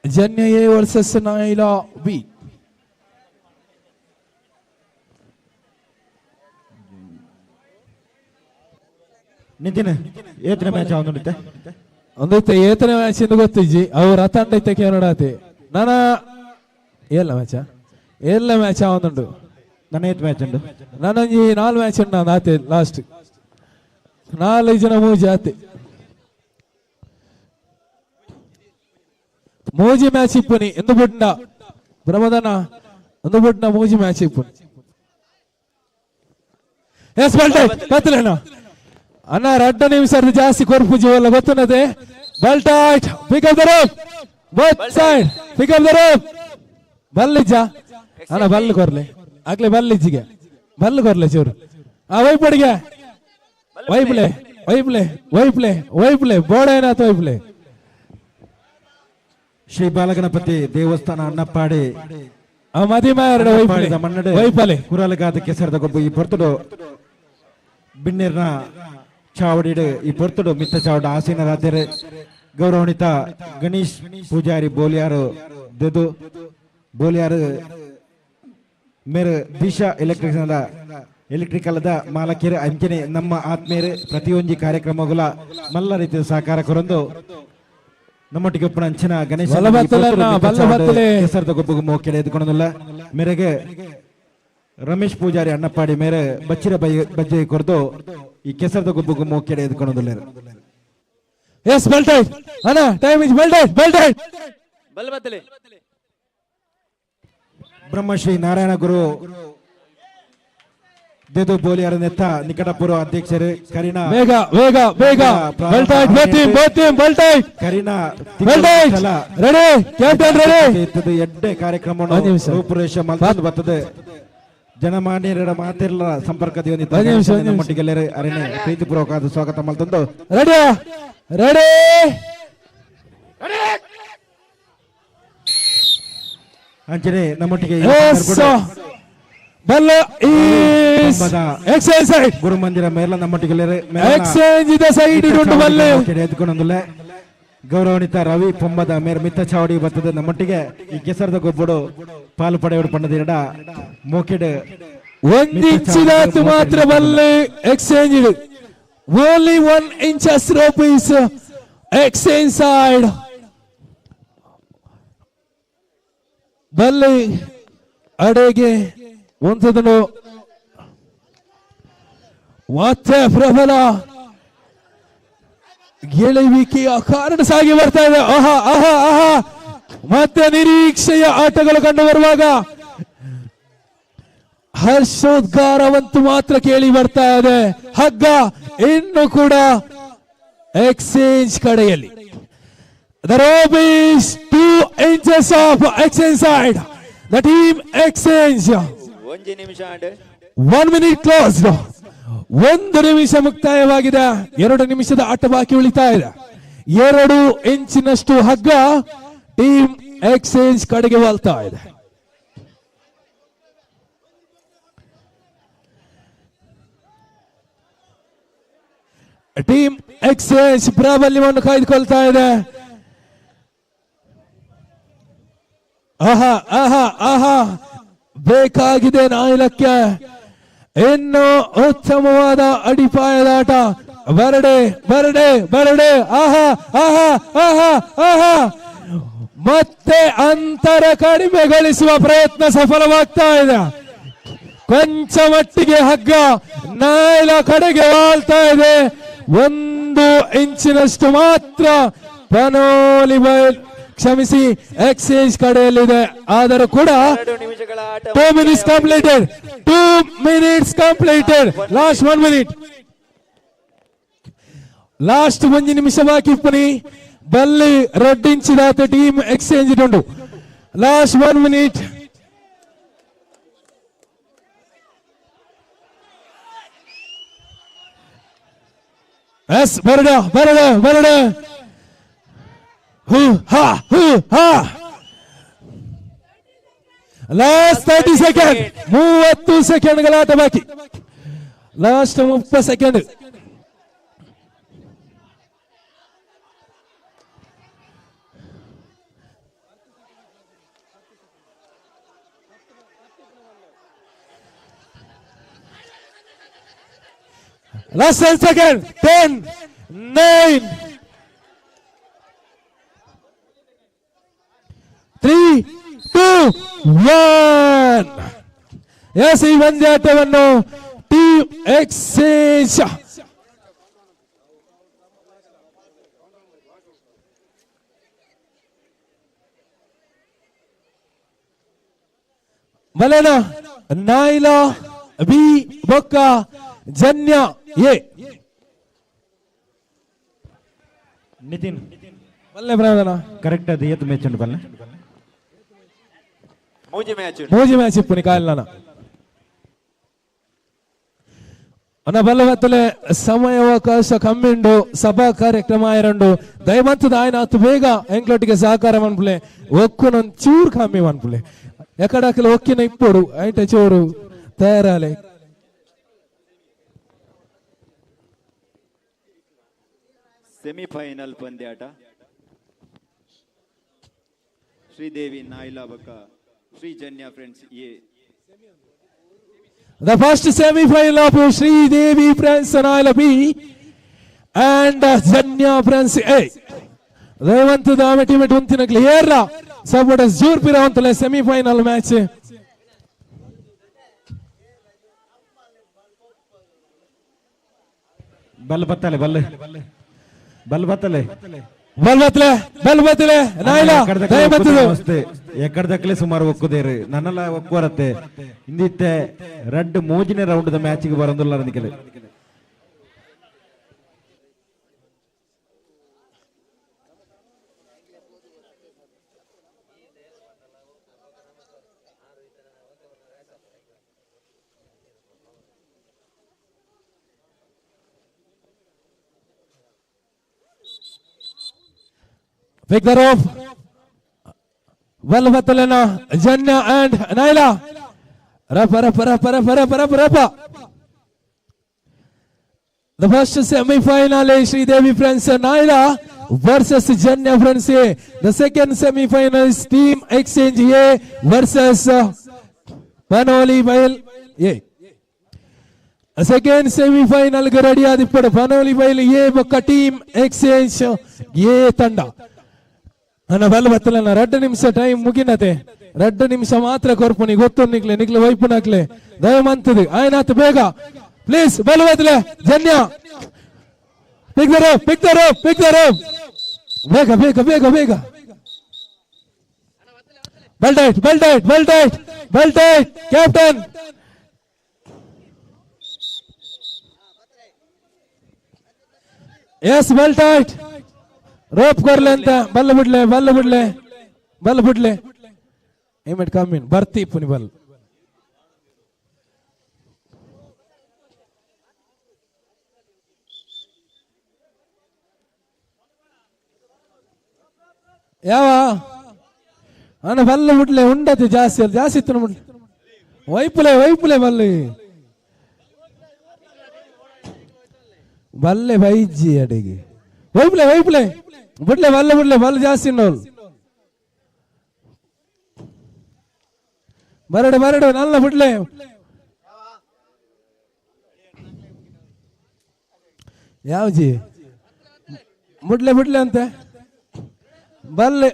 ಜನ್ಯ ಎ ವರ್ಸಸ್ ನಾಯಲ ಬಿ. ನಿತಿನ್ ಏತನೇ ಮ್ಯಾಚ್ ಅವನುಂಡಿತ್ತೆ? ಒಂದೈತೆ ಏತನೇ ಮ್ಯಾಚ್ ಎಂದು ಗೊತ್ತಿಜ್ಜಿ ಅವು ರತಂಡ ಐತೆ ಕೇನೋಡಾತೆ ನಾನ ಏಲ್ಲ ಮ್ಯಾಚ ಎಲ್ಲ ಮ್ಯಾಚ್ ಅವನುಂಡು. ನನ್ನ ಏತ್ ಮ್ಯಾಚ್ ಉಂಡು? ನಾನೊಂಜಿ 4 ಮ್ಯಾಚ್ ಉಂಡು ನಾನು ಆತೆ ಲಾಸ್ಟ್ 4 ಜನ ಮೂಜಿ ಆತೆ ಮೂಜಿ ಮ್ಯಾಚ್ ಇಪ್ಪುನಿ ಎಂದು ಬುಡ್ನ ಪ್ರಮೋದನ ಒಂದು ಬುಡ್ನ ಮೂಜಿ ಮ್ಯಾಚ್ ಇಪ್ಪುನಿ. ಎಸ್ ಬಲ್ಟೆ ಕತ್ತಲೇನ ಅಣ್ಣ 2 ನಿಮಿಷ ಜಾಸ್ತಿ ಕೊರ್ಪು ಜೀವಲ್ಲ ಗೊತ್ತುನ್ನದೆ. ಬಲ್ಟಾಯ್ಟ್ pick up the rope both side pick up the rope. ಬಲ್ಲಿಜ್ಜ ಅಣ್ಣ ಬಲ್ಲು ಕೊರ್ಲೆ ಆಗ್ಲೇ ಬಲ್ಲಿಜ್ಜಿಗೆ ಬಲ್ಲು ಕೊರ್ಲೆ ಚೂರು. ಆ ವೈಪಡಿಗೆ ವೈಪ್ಲೆ ವೈಪ್ಲೆ ವೈಪ್ಲೆ ವೈಪ್ಲೆ ಬೋರ್ಡ್ ಏನಾಯ್ತು ವೈಪ್ಲೆ. ಶ್ರೀ ಬಾಲಗಣಪತಿ ದೇವಸ್ಥಾನ ಅಣ್ಣಪ್ಪಾಡಿ ಮನ್ನಡೆ ವೈಪಲೆ ಕುರಲಗಾದ ಕೆಸರದ ಗೊಬ್ಬು ಈ ಪೊರ್ತುಡು ಬಿನ್ನೇರ್ನ ಚಾವಡಿಡ್ ಈ ಪೊರ್ತುಡು ಮಿತ್ತ ಚಾವಡ ಆಸೀನರಾತೆರ್ ಗೌರವಾನ್ವಿತ ಗಣೇಶ್ ಪೂಜಾರಿ ಬೋಲಿಯಾರು ದೆದು ಬೋಲಿಯಾರು ಮೇರು ದಿಶಾ ಎಲೆಕ್ಟ್ರಿಕಲ್ ಎಲೆಕ್ಟ್ರಿಕಲ್ the ಮಾಲಕಿಯರು ಅಂಚನೆ ನಮ್ಮ ಆತ್ಮೀಯರು ಪ್ರತಿಯೊಂದು ಕಾರ್ಯಕ್ರಮಗಳ ಮಲ್ಲ ರೀತಿಯ ಸಹಕಾರ ಕೊರೊಂದು ನಮ್ಮೊಟ್ಟಿಗೆ ಉಪ್ಪುನ ಅಂಚಿನ ಗಣೇಶ ಕೆಸರದ ಗೊಬ್ಬುಗು ಮೋಕೆಡೆ ಎದ್ಕೊಳೊಂದುಲ್ಲ. ಮೇರೆಗೆ ರಮೇಶ್ ಪೂಜಾರಿ ಅಣ್ಣಪ್ಪಾಡಿ ಮೇರೆ ಬಚ್ಚಿರ ಬಜ್ಜೆ ಕೊರ್ದು ಈ ಕೆಸರದ ಗೊಬ್ಬುಗು ಮೋಕೆಡೆ ಎದ್ಕೊಳೊಂದುಲ್ಲೆರ್. ಎಸ್ ಬೆಲ್ ಟೈಟ್ ಅಣ್ಣ, time is bell tight, bell tight. ಬಲ್ಬತ್ತಲೆ ಬ್ರಹ್ಮಶ್ರೀ ನಾರಾಯಣ ಗುರು ದೇದು ಬೋಲಿಯಾರ ನೆತ್ತ ನಿಕಟಪೂರ್ವ ಅಧ್ಯಕ್ಷರು ಕರಿನಾ ಬೇಗ ಬೇಗ ಬೇಗ bell tight, both team, both team bell tight. Kareena bell tight, ready captain ready. ಇತ್ತದ ಎಡ್ಡೆ ಕಾರ್ಯಕ್ರಮ ರೂಪುರೇಷ ಮಲ್ತೊಂದು ಬರ್ತದೆ. ಜನಮಾನ್ಯರ ಮಾತಿರ್ಲ ಸಂಪರ್ಕ ನಮ್ಮೊಟ್ಟಿಗೆಲ್ಲರೂ ಅರಣೆ ಪ್ರೀತಿಪೂರ್ವಕ ಸ್ವಾಗತ ಮಲ್ತೊಂದು. ರೆಡಿ ರೆಡಿ ಅಂಚನೆ ನಮ್ಮೊಟ್ಟಿಗೆ ಬಲ್ಲ ಎಕ್ಸ್ಚೇಂಜ್ ಸೈಡ್ ಗುರುಮಂದಿರ ಮೇರ್ಲ ನಮ್ಮೊಟ್ಟಿಗೆ ಎಕ್ಸ್ಚೇಂಜ್ ಇದೆ ಸೈಡ್ ಉಂಟು ಬಲ್ಲೆ ಎದ್ಕೊಂಡೊಂದುಲ್ಲೆ. ಗೌರವಾನ್ವಿತ ರವಿ ಪೊಂಬದ ಮೇರ್ ಮಿತ್ತ ಚಾವಡಿ ಬರ್ತದೆ. ನಮ್ಮೊಟ್ಟಿಗೆ ಈ ಕೆಸರದ ಗೊಬ್ಬಡು ಪಾಲು ಪಡೆಯೋಡು ಪಣ್ಣದಿರಡ ಮೋಕೆಡ್ ಒಂದು ಇಂಚಿದಾತು ಮಾತ್ರ ಬಲ್ಲೆ ಎಕ್ಸ್ಚೇಂಜ್ ಇದೆ. Only 1 inches rupees exchange side ಬಲ್ಲೆ ಅಡೆಗೆ ಒಂದನ್ನು ಮತ್ತೆ ಪ್ರಬಲ ಗೆಳೆವಿಕೆಯ ಕಾರಣ ಸಾಗಿ ಬರ್ತಾ ಇದೆ. ಆಹಾ ಆಹಾ ಆಹಾ, ಮತ್ತೆ ನಿರೀಕ್ಷೆಯ ಆಟಗಳು ಕಂಡು ಬರುವಾಗ ಹರ್ಷೋದ್ಗಾರವಂತೂ ಮಾತ್ರ ಕೇಳಿ ಬರ್ತಾ ಇದೆ. ಹಗ್ಗ ಇನ್ನು ಕೂಡ ಎಕ್ಸ್ಚೇಂಜ್ ಕಡೆಯಲ್ಲಿ. The rope is 2 inches of exchange side. The team exchange. ಒಂಜಿ ನಿಮಿಷ 1 minute closed. 1 ನಿಮಿಷ ಮುಕ್ತಾಯವಾಗಿದೆ. 2 ನಿಮಿಷದ ಆಟ ಬಾಕಿ ಉಳಿತಾ ಇದೆ. 2 ಇಂಚಿನಷ್ಟು ಹಗ್ಗ ಟೀಮ್ ಎಕ್ಸ್ಚೇಂಜ್ ಕಡೆಗೆ ವಾಲ್ತಾ ಇದೆ. ಟೀಮ್ ಎಕ್ಸ್ಚೇಂಜ್ ಪ್ರಾಬಲ್ಯವನ್ನು ಕಾಯ್ದುಕೊಳ್ತಾ ಇದೆ. ಆಹಾ ಆಹಾ ಆಹಾ, ಬೇಕಾಗಿದೆ ನಾಯಲಕ್ಕೆ ಇನ್ನು ಉತ್ತಮವಾದ ಅಡಿಪಾಯದಾಟ. ಬರಡೆ ಬರಡೆ ಬರಡೆ. ಆಹಾ ಆಹಾ ಆಹಾ ಆಹಾ, ಮತ್ತೆ ಅಂತರ ಕಡಿಮೆಗೊಳಿಸುವ ಪ್ರಯತ್ನ ಸಫಲವಾಗ್ತಾ ಇದೆ. ಕೊಂಚ ಮಟ್ಟಿಗೆ ಹಗ್ಗ ನಾಯಲ ಕಡೆಗೆ ವಾಲ್ತಾ ಇದೆ. 1 ಇಂಚಿನಷ್ಟು ಮಾತ್ರ ಪನೋಲಿ ಬೈಲ್ ಕ್ಷಮಿಸಿ ಎಕ್ಸ್ಚೇಂಜ್ ಕಡೆಯಲ್ಲಿದೆ. ಆದರೂ ಕೂಡ 2 minutes completed, 2 minutes completed. Last 1 minute, last 1 ನಿಮಿಷ ಬಾಕಿ ಇಪ್ಪನಿ. ಬಲ್ಲಿ ರಡ್ಡಿಂಚಿದಾತ ಟೀಮ್ ಎಕ್ಸ್ಚೇಂಜ್ ಉಂಟು. Last 1 minute. S ಬರಡ ಬರಡ ಬರಡ. ಹೂ ಹಾ ಹೂ ಹಾ. ಲಾಸ್ಟ್ 30 ಸೆಕೆಂಡ್, 30 ಸೆಕೆಂಡ್ಗಳ ಆಟ ಬಾಕಿ. Last 30 second. Last 10 second. 10, 9, 3, 2, 1. S, ಈ ಪಂದ್ಯಾಟವನ್ನು ಟೀಮ್ ಎಕ್ಸ್ಚೇಂಜ್ ಬಲೇನ ನಾಯ್ಲಾ ಬಿ ಬೊಕ್ಕ ಜನ್ಯ ಎ. ನಿತಿನ್ ಬಲ್ಲೆ ಪ್ರಧಾನ ಕರೆಕ್ಟ್ ಅದು ಏತ್ ಮ್ಯಾಚ್ ಉಂಟು ಬಲ್ಲೆ? ಮೂಜಿ ಮ್ಯಾಚ್, ಮೂಜಿ ಮ್ಯಾಚ್ ಇಪ್ಪುನಿ ಕಾಲ್ನ ಅನ್ನ ಬಲ್ಲವತ್ತಲೆ ಸಮಯಾವಕಾಶ ಕಮ್ಮಿಂಡು ಸಭಾ ಕಾರ್ಯಕ್ರಮ ಆಯರಂಡು ದಯಮಂತದ ಆಯ್ನ ಅತು ಬೇಗ ಎಂಕ್ಲೊಟ್ಟಿಗೆ ಸಹಕಾರ ಮನ್ಪುಲೆ ಒಕ್ಕುನ ಚೂರು ಕಮ್ಮಿ ಮನ್ಪುಲೆ ಎಕಡಕಲ ಒಕ್ಕಿನ ಇಪ್ಪೊಡು ಐಟ ಚೂರು ತಯಾರಾಲೆ. ಸೆಮಿಫೈನಲ್ ಪಂದ್ಯಾಟ ಶ್ರೀದೇವಿ ನಾಯಿಲಾ ಬೊಕ್ಕ Shri Janya friends A. The first semi-final of Sri Devi Friends Naila B and Janya Friends A. Revanth ದಾಮೆ team ಉಂತಿನ clear supporters ಜೂರ್ ಪಿರವಂತಲೆ semi-final match. ಬಲ್ ಬತ್ತಲೆ ಬಲ್ಲೆ ಬಲ್ ಬತ್ತಲೆ ಬಲ್ ಬತ್ತಲೆ ಬಲ್ ಬತ್ತಲೆ ನಾಯಿಲ ದಯವಂತದ ಎಕ್ಕಡ ದಕ್ಕಲೆ ಸುಮಾರು ಒಕ್ಕುದೇರು ನನ್ನೆಲ್ಲ ಒಕ್ಕುವರತ್ತೆ ಇಂದಿತ್ತೆ ರಡ್ಡ್ ಮೂಜಿನ ರೌಂಡ್ the ಮ್ಯಾಚಿಗೆ ಬರಂದುಲ್ಲ ನಿಕಲೆ. Pick the rope. Valvathalena, Janya and Naila. Rapa, rapa, rapa, rapa, rapa, rapa, rapa. The first semi-final is Sri Devi Friends Naila versus Janya Friends A. The second semi-final is Team Exchange A versus Panoli Bail A. The second semi-final ready ಆದಿಪ್ಪಡು Panoli Bail A ಬೊಕ್ಕ Team Exchange A ತಂಡ. ಅನ್ನ ಬಲ್ಲ ಬತ್ತಲನ್ನ 2 ನಿಮಿಷ time ಮುಗಿನತೆ 2 ನಿಮಿಷ ಮಾತ್ರ ಕೊರ್ಪುನಿ ಗೊತ್ತು ನಿಕ್ಲೆ ನಿಕ್ಲೆ ವೈಪುನಕ್ಲೆ ದಯಮಂತದು ಆಯ್ನಾತ್ ಬೇಗ ಪ್ಲೀಸ್ ಬಲ್ಲ ಬತ್ತಲೆ Janya pick the rope pick the rope pick the rope ಬೇಗ ಬೇಗ ಬೇಗ ಬೇಗ belt tight belt tight belt tight belt tight captain yes belt tight rope ಕೊರ್ಲೆ ಅಂತ ಬಲ್ಲ ಬಿಡ್ಲೆ ಬಲ್ಲ ಬಿಡ್ಲೆ ಬಲ್ಲ ಬಿಡ್ಲೆ ಏಮೆಟ್ ಕಮ್ಮಿನ್ ಬರ್ತಿ ಪುನಿ ಬಲ್ ಯಾವ ಅಣ್ಣ ಬಲ್ಲ ಬಿಡ್ಲೆ ಉಂಡತೆ ಜಾಸ್ತಿ ಅಲ್ಲ ಜಾಸ್ತಿ ಇತ್ತು ಬಿಡ್ಲೆ ವೈಪುಲೆ ವೈಪುಲೆ ಬಲ್ಲೆ ಬಲ್ಲೆ ಬೈಜಿ ಅಡಿಗೆ ವೈಪುಲೆ ವೈಪುಲೆ ಬಿಡ್ಲೆ ಬಲ್ಲ ಬಿಡ್ಲೆ ಬಲ್ಲ ಜಾಸ್ತಿ ಇನ್ನೋಳು ಬರಡು ಬರಡು ನಲ್ಲ ಬಿಡ್ಲೆ ಯಾವ ಜಿ ಬಿಡ್ಲೆ ಬಿಡ್ಲೆ ಅಂತೆ ಬಲ್ಲೆ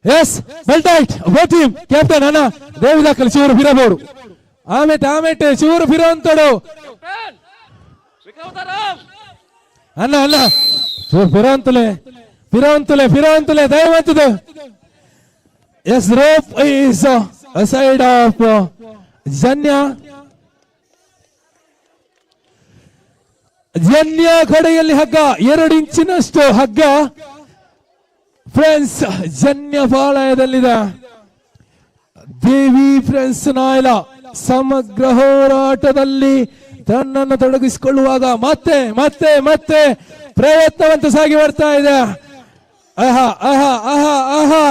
ಎಸ್ ಬೆಲ್ ಟೈಟ್ ಟೀಮ್ ಕ್ಯಾಪ್ಟನ್ ಅಣ್ಣ ದೇವಿದಾಕಲ್ ಚಿವರು ಫಿರಬೋಡು ಆಮೇಟ್ ಆಮೇಟ್ ಚಿವರು ಫಿರೋ ಅಂತೋಡು ಅಣ್ಣ ಅಣ್ಣ ಚೂರು ಫಿರೋ ಅಂತಲೇ ಫಿರೋ ಅಂತಲೇ ಫಿರೋ ಅಂತಲೇ ದಯವಂತದು. Yes rope is side of Janya. Janya ಕಡೆಯಲ್ಲಿ ಹಗ್ಗ 2 ಇಂಚಿನಷ್ಟು ಹಗ್ಗ ಫ್ರೆಂಡ್ಸ್ ಜನ್ಯ ಪಾಳಯದಲ್ಲಿದೆ. ದೇವಿ ಫ್ರೆಂಡ್ಸ್ ನಾಯ್ಲ ಸಮಗ್ರ ಹೋರಾಟದಲ್ಲಿ ತನ್ನನ್ನು ತೊಡಗಿಸಿಕೊಳ್ಳುವಾಗ ಮತ್ತೆ ಮತ್ತೆ ಮತ್ತೆ ಪ್ರಯತ್ನವಂತ ಸಾಗಿ ಬರ್ತಾ ಇದೆ. ಆಹಾ ಆಹಾ ಆಹಾ ಆಹಾ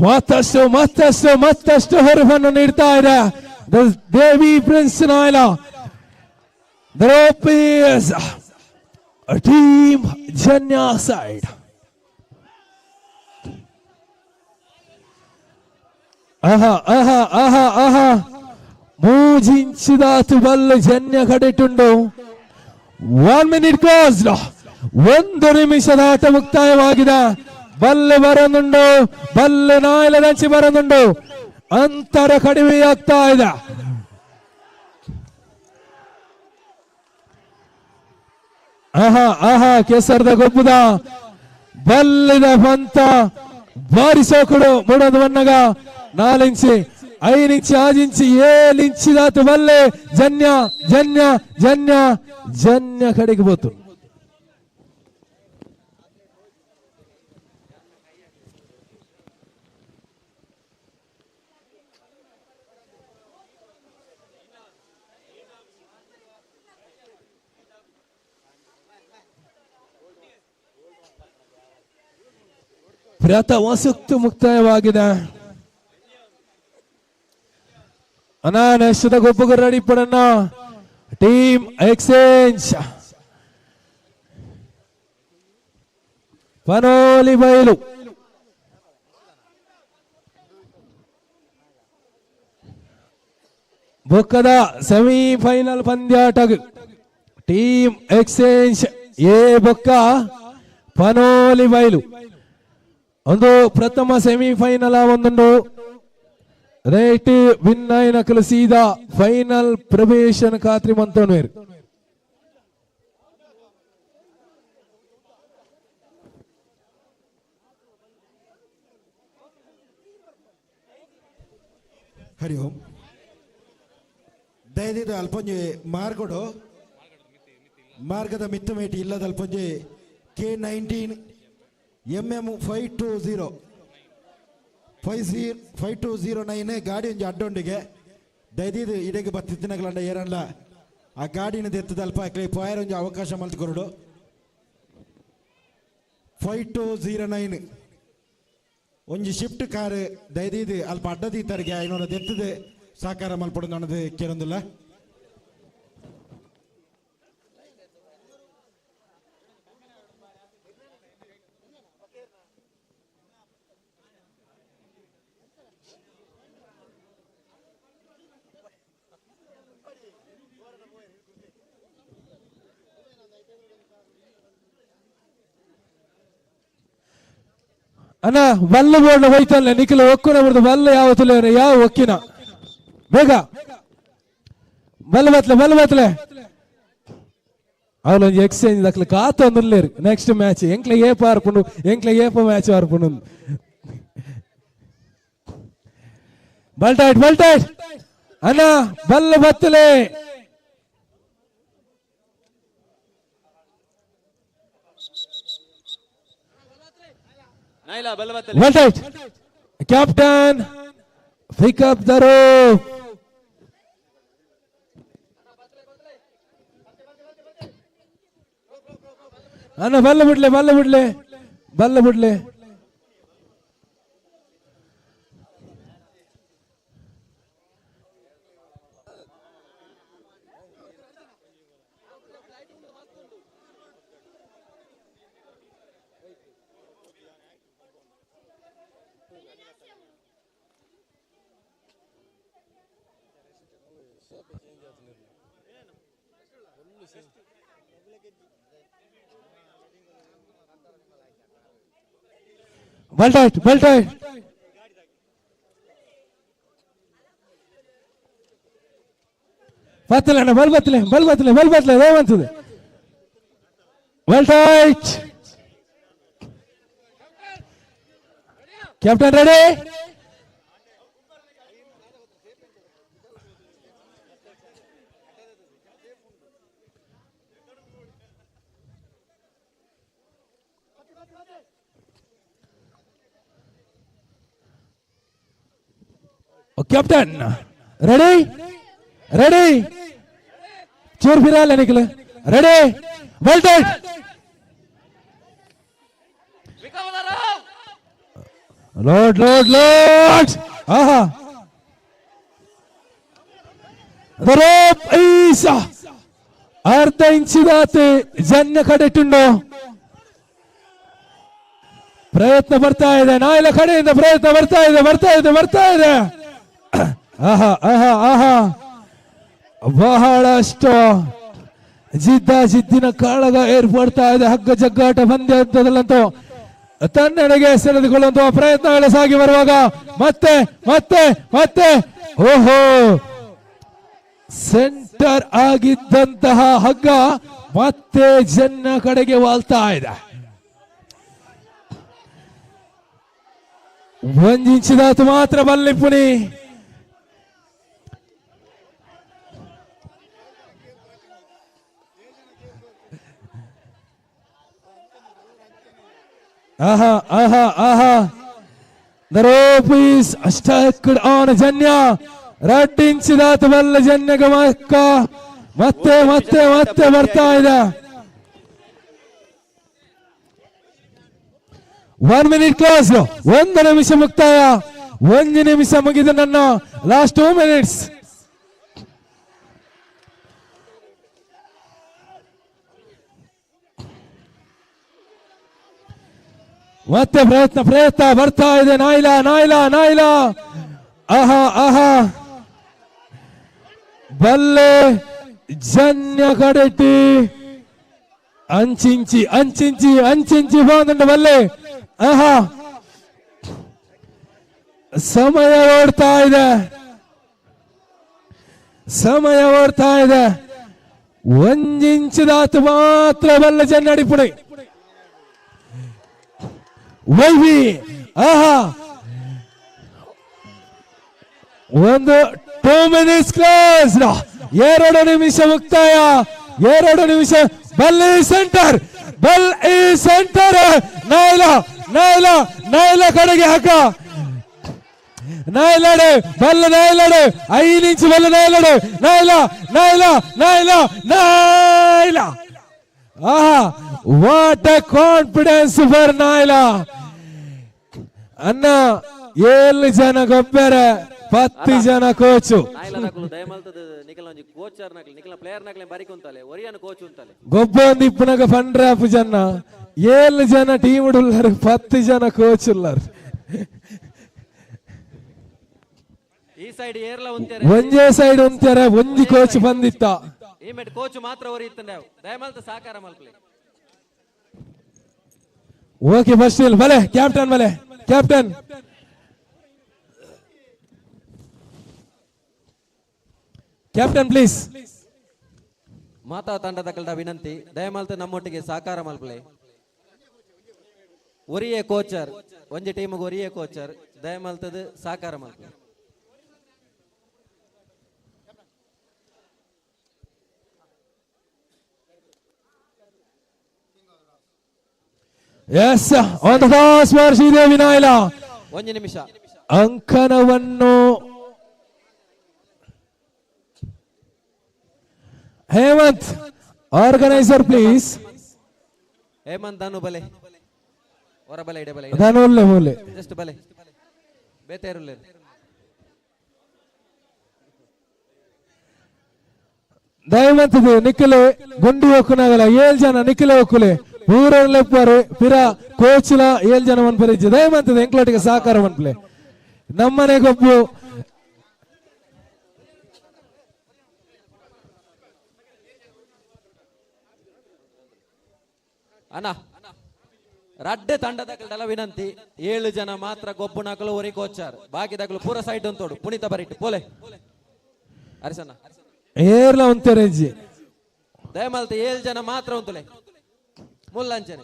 ಮತ್ತಷ್ಟು ಮತ್ತಷ್ಟು ಮತ್ತಷ್ಟು ಹೊರವನ್ನು ನೀಡ್ತಾ ಇದೆ Devi friends Naila. The rope is Team Janya side. ಆಹಾ ಆಹಾ ಆಹಾ ಆಹಾ ಮೂಜಿಂಚಿದಾತು ಬಲ್ಲ ಜನ್ಯ ಕಡೆಟುಂಡು. 1 ಮಿನಿಟ್ ಕ್ಲೋಸ್. 1 ನಿಮಿಷದ ಆಟ ಮುಕ್ತಾಯವಾಗಿದೆ. ಬಲ್ಲೆ ಬರನುಂಡು ಬಲ್ಲೆ ನಾಯಲದಂಚಿ ಬರನುಂಡು. ಅಂತರ ಕಡಿಮೆಯಾಗ್ತಾ ಇದೆ. ಆಹಾ ಆಹಾ ಕೇಸರದ ಗೊಬ್ಬುದ ಬಲ್ಲಿದ ಪಂತ ಬಾರಿಸೋಕುಡು ಮೂಡೋದು ಬನ್ನಗ 4 ಇಂಚಿ 5 ಇಂಚಿ 6 ಇಂಚಿ 7 ಇಂಚಿ ದಾತು ಬಲ್ಲೆ ಜನ್ಯ ಜನ್ಯ ಜನ್ಯ ಜನ್ಯ ಕಡೆಗೆ ಬೋತು. ಪ್ರಥಮ ಸುತ್ತು ಮುಕ್ತಾಯವಾಗಿದೆ. ಅನಾನಷ್ಟದ ಗೊಬ್ಬರ ರೆಡಿ ಪಡಣ್ಣ ಟೀಮ್ ಎಕ್ಸ್ಚೇಂಜ್ ಪನೋಲಿ ಬೈಲು. ಬೊಕ್ಕದ ಸೆಮಿಫೈನಲ್ ಪಂದ್ಯಾಟ ಟೀಮ್ ಎಕ್ಸ್ಚೇಂಜ್ ಎ ಬೊಕ್ಕ ಪನೋಲಿ ಬೈಲು. ಒಂದು ಪ್ರಥಮ ಸೆಮಿಫೈನಲ್ ಒಂದುಂಡು. ರೇಟ್ ವಿನ್ ಆಯಿನಕಲು ಸೀದಾ ಫೈನಲ್ ಪ್ರವೇಶನ ಖಾತ್ರಿ ಮಂತೋನ್ವೇರು. ಹರಿ ಓಂ. ದಯದಿದ್ದು ಅಲ್ಪೊಂಜಿ ಮಾರ್ಗಡು ಮಾರ್ಗದ ಮಿತ್ತುಮೇಟಿ ಇಲ್ಲದ ಅಲ್ಪೊಂಜಿ K 19 MM 520 5209 ಗಾಡಿ ಒಂಜಿ ಅಡ್ಡೊಂಡಿಗೆ ದಯದಿದ್ದು ಇಡೆಗೆ ಬತ್ತಿತ್ತಿನಗಲಂಡ ಏರಲ್ಲ ಆ ಗಾಡಿನ ದೆತ್ತದ ಅಲ್ಪ ಅಕ್ಲೆ ಪೋಯರ್ ಒಂಜಿ ಅವಕಾಶ ಮಲ್ತ್ ಕೊರಡು. 5209 ಒಂಜಿ ಶಿಫ್ಟ್ ಕಾರ್ ದಯದೀದು ಅಲ್ಪ ಅಡ್ಡದೀತರಿಗೆ ಐನೂರ ದೆತ್ತದೆ ಸಾಕಾರ ಮಲ್ಪಡು ನನ್ನದು ಕೇರೊಂದಿಲ್ಲ. ಅಣ್ಣ ಬಲ್ಲ ಬೋರ್ಡ್ ಹೋಯ್ತಲ್ಲ ನಿಖಿಲ ಒಕ್ಕುನ ಬಿಡ್ದು ಬಲ್ಲ ಯಾವ ತುಲೆ ಯಾವ ಒಕ್ಕಿನ ಬೇಗ ಬಲ್ಲ ಬತ್ಲೆ ಬಲ್ಲ ಬತ್ಲೆ ಅವನೊಂದು ಎಕ್ಸ್ಚೇಂಜ್ ದಕ್ಲೆ ಕಾತ ಒಂದುಲ್ಲೇರು ನೆಕ್ಸ್ಟ್ ಮ್ಯಾಚ್ ಎಂಕ್ಲೆ ಏಪ ಆರ್ಪುಂಡು ಎಂಕ್ಲೆ ಏಪ ಮ್ಯಾಚ್ ಆರ್ಪುಂಡು. ಬಲ್ಟಾಯ್ಟ್ ಬಲ್ಟಾಯ್ಟ್ ಅಣ್ಣ ಬಲ್ಲ ಬತ್ತಲೆ. Well tight. Captain, pick up the rope. ಅಣ್ಣ ಬಲ್ಲ ಬಿಡ್ಲೆ ಬಲ್ಲ ಬಿಡ್ಲೆ ಬಲ್ಲ ಬಿಡ್ಲೆ. Well tight, well tight. ಬತ್ತಲೆ ಅಣ್ಣ ಬಲ್ ಬತ್ತಲೆ ಬಲ್ ಬತ್ತಲೆ ಬಲ್ ಬತ್ತಲೆ ರೇವಂತದೆ. Well tight. Captain ready? Captain ready? Ready? ಚೂರ್ ಫಿರಾಲ್ Nikhil ready? Well tight. Load load load. ಆಹಾ The rope is ಅರ್ಧ ಇಂಚಿದಾತೆ ಜನ್ಯ ಕಡೆಟುಂಡು ಪ್ರಯತ್ನ ಬರ್ತಾ ಇದೆ. ನಾಯಿಲ ಕಡೆಯಿಂದ ಪ್ರಯತ್ನ ಬರ್ತಾ ಇದೆ ಬರ್ತಾ ಇದೆ ಬರ್ತಾ ಇದೆ. ಆಹಾ ಆಹಾ ಆಹಾ ಬಹಳಷ್ಟು ಜಿದ್ದ ಜಿದ್ದಿನ ಕಾಳಗ ಏರ್ಪಡ್ತಾ ಇದೆ. ಹಗ್ಗ ಜಗ್ಗಾಟ ಪಂದ್ಯದಲ್ಲಂತೂ ತನ್ನೆಡೆಗೆ ಸೆಳೆದುಕೊಳ್ಳುವಂತಹ ಪ್ರಯತ್ನಗಳು ಸಾಗಿ ಬರುವಾಗ ಮತ್ತೆ ಮತ್ತೆ ಮತ್ತೆ ಓಹೋ ಸೆಂಟರ್ ಆಗಿದ್ದಂತಹ ಹಗ್ಗ ಮತ್ತೆ ಜನ್ನ ಕಡೆಗೆ ವಾಲ್ತಾ ಇದೆ. ಒಂದ್ ಇಂಚಿದಾತು ಮಾತ್ರ ಬಲ್ಲಿಪುನಿ. ಆಹಾ ಆಹಾ ಆಹಾ The rope is stuck on ಜನ್ಯ. ರಡ್ಡು ಇಂಚಿದಾತು ಬಲ್ಲ ಜನ್ಯ ಗಮಕ್ಕ ಮತ್ತೆ ಮತ್ತೆ ಮತ್ತೆ ಬರ್ತಾ ಇದೆ. 1 minute close. 1 ನಿಮಿಷ ಮುಕ್ತಾಯ. 1 ನಿಮಿಷ ಮುಗಿದು ನನ್ನ ಲಾಸ್ಟ್ 2 ಮಿನಿಟ್ಸ್. ಮತ್ತೆ ಪ್ರಯತ್ನ ಪ್ರಯತ್ನ ಬರ್ತಾ ಇದೆ. ನಾಯಿಲಾ ನಾಯಿಲಾ ನಾಯಿಲಾ. ಆಹಾ ಆಹಾ, ಬಲ್ಲೆ ಜನ್ಯ ಕಡೆಟಿ ಅಂಚಿಂಚಿ ಅಂಚಿಂಚಿ ಅಂಚಿಂಚಿ ಬಂದ ಬಲ್ಲೆ. ಆಹಾ, ಸಮಯ ಓಡ್ತಾ ಇದೆ, ಸಮಯ ಓಡ್ತಾ ಇದೆ. ಒಂದಿಂಚದಾತು ಮಾತ್ರ ಬಲ್ಲೆ ಜನ್ಯ ಅಡಿಪುಡಿ ವೈವಿ. ಆಹಾ, 1 2 ಮಿನಿಟ್ಸ್ ಕ್ಲೋಸ್. 2 ನಿಮಿಷ ಮುಕ್ತಾಯ. 2 ನಿಮಿಷ. ಬಲ್ಲಿ ಸೆಂಟರ್, ಬಲ್ ಈ ಸೆಂಟರ್. ನಾಯ್ಲಾ ನಾಯ್ಲಾ ನಾಯ್ಲಾ ಕಡೆಗೆ ಹಾಕ. ನಾಯ್ಲಾಡೆ ಬಲ್ಲ ನಾಯ್ಲಾಡೆ 5 ಇಂಚು ಬಲ್ಲ ನಾಯ್ಲಾಡೆ. ನಾಯ್ಲಾ ನಾಯ್ಲಾ ನಾಯ್ಲಾ ನಾಯ್ಲಾ. ಆಹಾ, what a confidence for Naila. ಅನ್ನ 7 ಜನ ಗೊಬ್ಬರ, 10 ಜನ ಕೋಚು. ಗೊಬ್ಬ ಒಂದು ಇಪ್ಪನಾಗ ಪಂಡ್ರಾಪ್ ಜನ, 7 ಜನ ಟೀಮ್ ಉಳ್ಳಾರು, 10 ಜನ ಕೋಚ್ ಉಳ್ಳಾರು. ಒಂಜೇ ಸೈಡ್ ಉಂತಾರೆ, ಒಂಜಿ ಕೋಚ್ ಬಂದಿತ್ತ. ಕೋಚ್ ಮಾತ್ರ ಸಹಕಾರ ಮಲ್ಪಲೆ. ಓಕೆ, ಫಸ್ಟ್ ಇಲ್ಲಿ ಬಲೆ ಕ್ಯಾಪ್ಟನ್, ಬಲೆ ಕ್ಯಾಪ್ಟನ್. Captain please. ಮಾತಾ ತಂಡದ ಕಲ್ದ ವಿನಂತಿ, ದಯಮಾಲ್ತ ನಮ್ಮೊಟ್ಟಿಗೆ ಸಹಕಾರ ಮಲ್ಪಲೆ. ಒರಿಯೇ ಕೋಚರ್, ಒಂಜಿ ಟೀಮ್ ಒರಿಯೇ ಕೋಚರ್, ದಯಮಾಲ್ತದ ಸಹಕಾರ ಮಲ್ಪಲೆ. Yes, on the toss for Sridevi Naila. ಒಂದು ನಿಮಿಷ. ಅಂಕನವನ್ನು ಹೇಮಂತ್, ಆರ್ಗನೈಸರ್ ಪ್ಲೀಸ್. ಹೇಮಂತ್ ಧನು ಬಲೆ, ಹೊರ ಬಲೆ, ಇಡೆ ಬಲೆ. ಧನು ಉಲ್ಲೆ ಮೂಲೆ. ಜಸ್ಟ್ ಬಲೆ ಬೇತೇರುಲ್ಲೆ. ದಯಮಂತದು ನಿಖಲೆ ಗುಂಡಿ ಒಕ್ಕುನಾಗಲ 7 ಜನ ನಿಖಲೆ ಒಕ್ಕುಲೆ ಊರಲ್ಲೆಪ್ಪರು ಪಿರ ಕೋಚ್ಲ 7 ಜನ ಮನ್ಪರಿಜ್ಜೆ. ದಯಮಂತದ ಎಂಕ್ಲೋಟಿಗೆ ಸಹಕಾರ ಮನ್ಪಲೆ ನಮ್ಮನೆ ಗೊಬ್ಬು. ಅಣ್ಣ, ರಡ್ಡೆ ತಂಡದ ಕಲ್ದಲ್ಲ ವಿನಂತಿ, 7 ಜನ ಮಾತ್ರ ಗೊಬ್ಬು ನಕಲು ಒರಿ ಕೋಚಾರ್, ಬಾಕಿ ದಕಲು ಪೂರ ಸೈಡ್ ಅಂತೋಡು. ಪುನೀತ ಬರಿಟ್ಟು ಪೋಲೆ ಹರಿಸಣ್ಣ ಏರ್ಲ ಉಂತೆರೆಜ್ಜಿ. ದಯಮಲ್ತ 7 ಜನ ಮಾತ್ರ ಉಂತುಲೆ ಮುಲ್ಲಂಚನೆ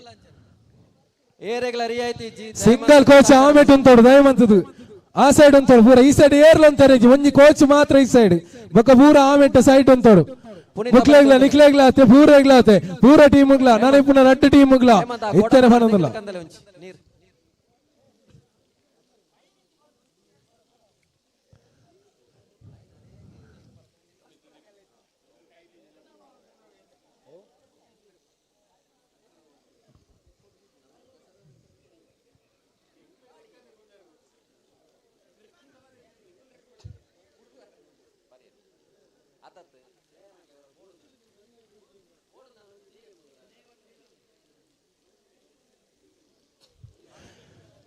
ಏರೆಗ್ಲ ರಿಯಾಯಿತಿ. ಸಿಂಗಲ್ ಕೋಚ್ ಆಮೇಟ್ ಉಂತೋಡು ದಯಮಂತದು. ಆ ಸೈಡ್ ಉಂತೋಡು ಪೂರ, ಈ ಸೈಡ್ ಏರ್ಲ ಉಂತೆರೆಜ್ಜಿ. ಒಂಜಿ ಕೋಚ್ ಮಾತ್ರ ಈ ಸೈಡ್, ಬೊಕ್ಕ ಪೂರ ಆಮೇಟ ಸೈಡ್ ಉಂತೋಡು. ಮುಕ್ಲೆಗ್ಲ ನಿಕ್ಲೆಗ್ಲ ಆತೆ ಪೂರ ಎಗ್ಲಾತೆ ಪೂರ ಟೀಮ್ಗ್ಲ. ನಾನು ಇಪ್ಪುನ ರಡ್ಡು ಟೀಮ್ಗ್ಲ ಇತ್ತರೆ ಪನೊಂದುಲ್ಲ.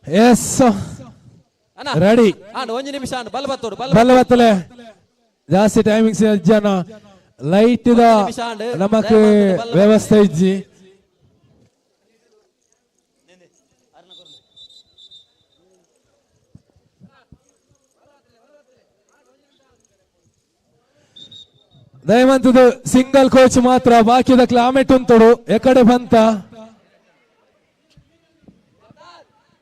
S, ready. ಒಂಜಿ ನಿಮಿಷ ಬಲ್ ಬತ್ತೋಡು ಬಲ್ಲ ಬತ್ತಲೆ. ಜಾಸ್ತಿ ಟೈಮಿಂಗ್ಸ್ ಜನ ಲೈಟ್ the ನಮಕ್ ವ್ಯವಸ್ಥೆ ಇಜ್ಜಿ. ದಯಮಂತದ್ದು ಸಿಂಗಲ್ ಕೋಚ್ ಮಾತ್ರ, ಬಾಕಿದ ಆಮೆಟ್ ಉಂತೋಡು ಎಕಡೆ ಬಂತ.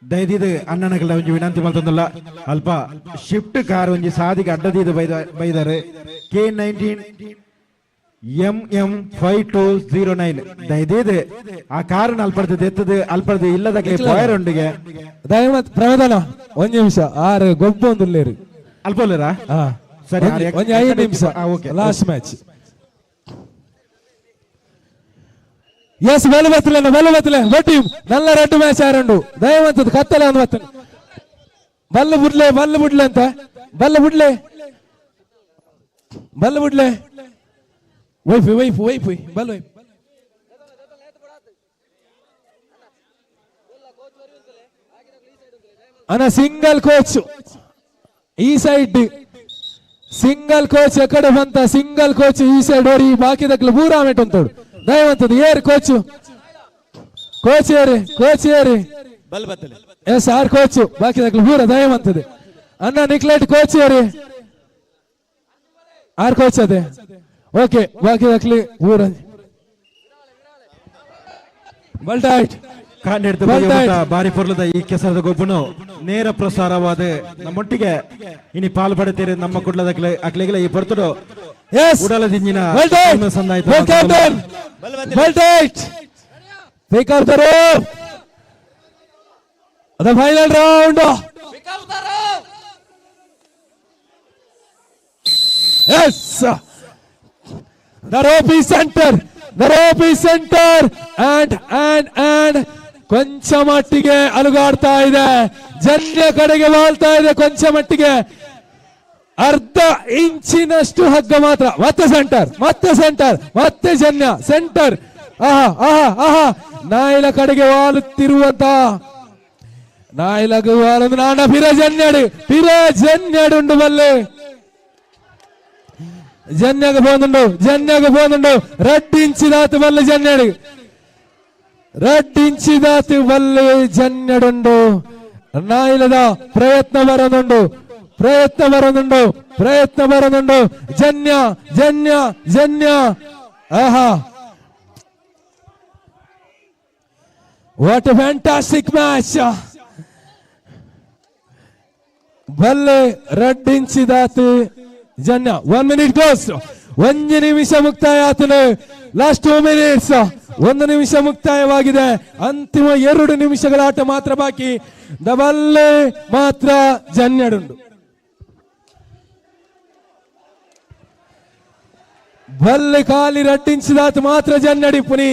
ದಯದೀದು ಅಣ್ಣನಗಳ ಒಂಜಿ ವಿನಂತಿ ಮಲ್ತೊಂದುಲ್ಲ, ಅಲ್ಪ ಶಿಫ್ಟ್ ಕಾರ್ ಒಂಜಿ ಸಾದಿಗೆ ಅಡ್ಡದೀದು ಬೈದಾರೆ. K19 MM 5209 ದಯದೀದು ಆ ಕಾರನ್ನ ಅಲ್ಪರ್ದು ದೆತ್ತದು ಅಲ್ಪರ್ದು ಇಲ್ಲದಕ್ಕೆ ಪೋಯರ್ ಉಂಡಿಗೆ. ದಯಮತ್ ಪ್ರಧಾನ ಒಂಜಿ ನಿಮಿಷ ಆರು ಗೊಬ್ಬ ಒಂದುಲ್ಲೇರು ಅಲ್ಪ ಉಲ್ಲೇರಾ? ಸರಿ, ಒಂಜಿ 5 ನಿಮಿಷ. Last match. ಎಸ್ ಬಲ ಬತ್ತಲೆ ಬಲ ಬತ್ತಲೆ ಬಟ್ಟಿ ನಲ್ಲ ರೆಡ್ ಮ್ಯಾಚ್ ಆರಂಡು ದಯವಂತದ್ದು ಕತ್ತಲೆ ಅಂದ್ ಬತ್ತನೆ ಬಲ್ಲ ಬುಡ್ಲೆ ಬಲ್ಲ ಬುಡ್ಲೆ ಅಂತ ಬಲ್ಲ ಬುಡ್ಲೆ ಬಲ್ಲ ಬುಡ್ಲೆ ವೈಫ್ ವೈಫ್ ವೈಫ್ ಬಲ್ಲ ವೈಫ್ ಅಣ್ಣ ಸಿಂಗಲ್ ಕೋಚ್ ಈ ಸೈಡ್ సింగల్ కోచ్ ఎక్కడ ಬಂತ సింగల్ ಕೋಚ್ ಈ ಸೈಡ್ ಓರಿ ಬಾಕಿದಕ್ಲು ಪೂರಾ ಆಮೆಟ್ ಉಂಟು ದಯವಂತದ್ದು ಏರ್ ಕೋಚ್ ಕೋಚ್ ಏರಿ ಕೋಚ್ ಏರಿ ಎಸ್ ಆರ್ ಕೋಚ್ ಬಾಕಿದಕ್ಲು ಪೂರ ದಯವಂತದ್ದು ಅಣ್ಣ ನಿಕ್ಲೆಟ್ ಕೋಚ್ ಏರಿ ಆರ್ ಕೋಚ್ ಅದೇ ಓಕೆ ಬಾಕಿದಕ್ಲಿ ಪೂರ ಬಲ್ಟಾಯ್ಟ್ ಬಾರಿ ಪೊರ್ಲದ ಈ ಕೆಸರದ ಗೊಬ್ಬನು ನೇರ ಪ್ರಸಾರವಾದ ನಮ್ಮೊಟ್ಟಿಗೆ ಇನಿ ಪಾಲು ಪಡೆತೀರಿ ನಮ್ಮ ಕುಡ್ಲದ ಅಕ್ಲೆಗಳ ಈ ಪೊರ್ತುಡು ಉಡಲ ದಿಂಜಿನ Final round. Yes, the rope is center, the rope is center, and and and ಕೊಂಚ ಮಟ್ಟಿಗೆ ಅಲುಗಾಡ್ತಾ ಇದೆ, ಜನ್ಯ ಕಡೆಗೆ ವಾಲ್ತಾ ಇದೆ, ಕೊಂಚ ಮಟ್ಟಿಗೆ ಅರ್ಧ ಇಂಚಿನಷ್ಟು ಹಗ್ಗ ಮಾತ್ರ. ಮತ್ತೆ ಸೆಂಟರ್, ಮತ್ತೆ ಸೆಂಟರ್, ಮತ್ತೆ ಜನ್ಯ ಸೆಂಟರ್. ಆಹಾ ಆಹಾ ಆಹಾ, ನಾಯಿಲ ಕಡೆಗೆ ವಾಲುತ್ತಿರುವಂತ ನಾಯಿಲಗು ವಾಲೊಂದು ನಾಣ ಪಿರ ಜನ್ಯಡು, ಪಿರ ಜನ್ಯಡು ಉಂಡು ಬಲ್ಲೆ. ಜನ್ಯಗ ಪೋನುಂಡು, ಜನ್ಯಗ ಪೋನುಂಡು, ರಡ್ಡು ಇಂಚಿದಾತು ಬಲ್ಲೆ ಜನ್ಯಡು, ರಡ್ಡು ಇಂಚಿದಾತು ಬಲ್ಲೆ ಜನ್ಯಡುಂಡು. ನಾಯಿಲದ ಪ್ರಯತ್ನ ಬರನುಂಡು, ಪ್ರಯತ್ನ ಬರನುಂಡು, ಪ್ರಯತ್ನ ಬರನುಂಡು. ಜನ್ಯ ಜನ್ಯ ಜನ್ಯ. ಆಹಾ, what A fantastic match. ಬಲ್ಲೆ ರಡ್ಡಿಂಚಿದಾತು ಜನ್ಯ. 1 ಮಿನಿಟ್ ಕ್ಲೋಸ್, 1 ನಿಮಿಷ ಮುಕ್ತಾಯ ಆತನು. ಲಾಸ್ಟ್ 2 ಮಿನಿಟ್ಸ್, 1 ನಿಮಿಷ ಮುಕ್ತಾಯವಾಗಿದೆ. ಅಂತಿಮ 2 ನಿಮಿಷಗಳ ಆಟ ಮಾತ್ರ ಬಾಕಿ. ದಬಲ್ಲೆ ಮಾತ್ರ ಜನ್ಯಡುಂಡು. ಬಲ್ಲೆ ಖಾಲಿ ರಡ್ಡಿಂಚಿದಾತು ಮಾತ್ರ ಜನ್ನಡಿ ಪುನಿ.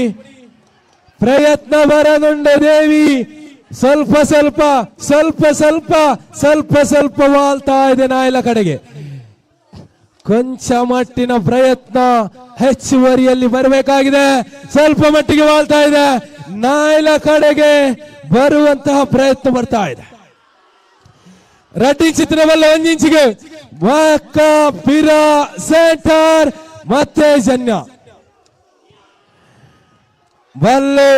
ಪ್ರಯತ್ನ ಬರನುಂಡ ದೇವಿ. ಸ್ವಲ್ಪ ಸ್ವಲ್ಪ ಸ್ವಲ್ಪ ಸ್ವಲ್ಪ ಸ್ವಲ್ಪ ಸ್ವಲ್ಪ ವಾಲ್ತಾ ಇದೆ ನಾಯಿಲ ಕಡೆಗೆ. ಕೊಂಚ ಮಟ್ಟಿನ ಪ್ರಯತ್ನ ಹೆಚ್ಚುವರಿಯಲ್ಲಿ ಬರಬೇಕಾಗಿದೆ. ಸ್ವಲ್ಪ ಮಟ್ಟಿಗೆ ವಾಲ್ತಾ ಇದೆ, ನಾಯಿಲ ಕಡೆಗೆ ಬರುವಂತಹ ಪ್ರಯತ್ನ ಬರ್ತಾ ಇದೆ. ರಡ್ಡಿ ಚಿತ್ರವಲ್ಲ 1 ಇಂಚಿಗೆ ಪಿರ ಸೆಂಟರ್, ಮತ್ತೆ ಜನ್ಯ ಬಲ್ಲೆ.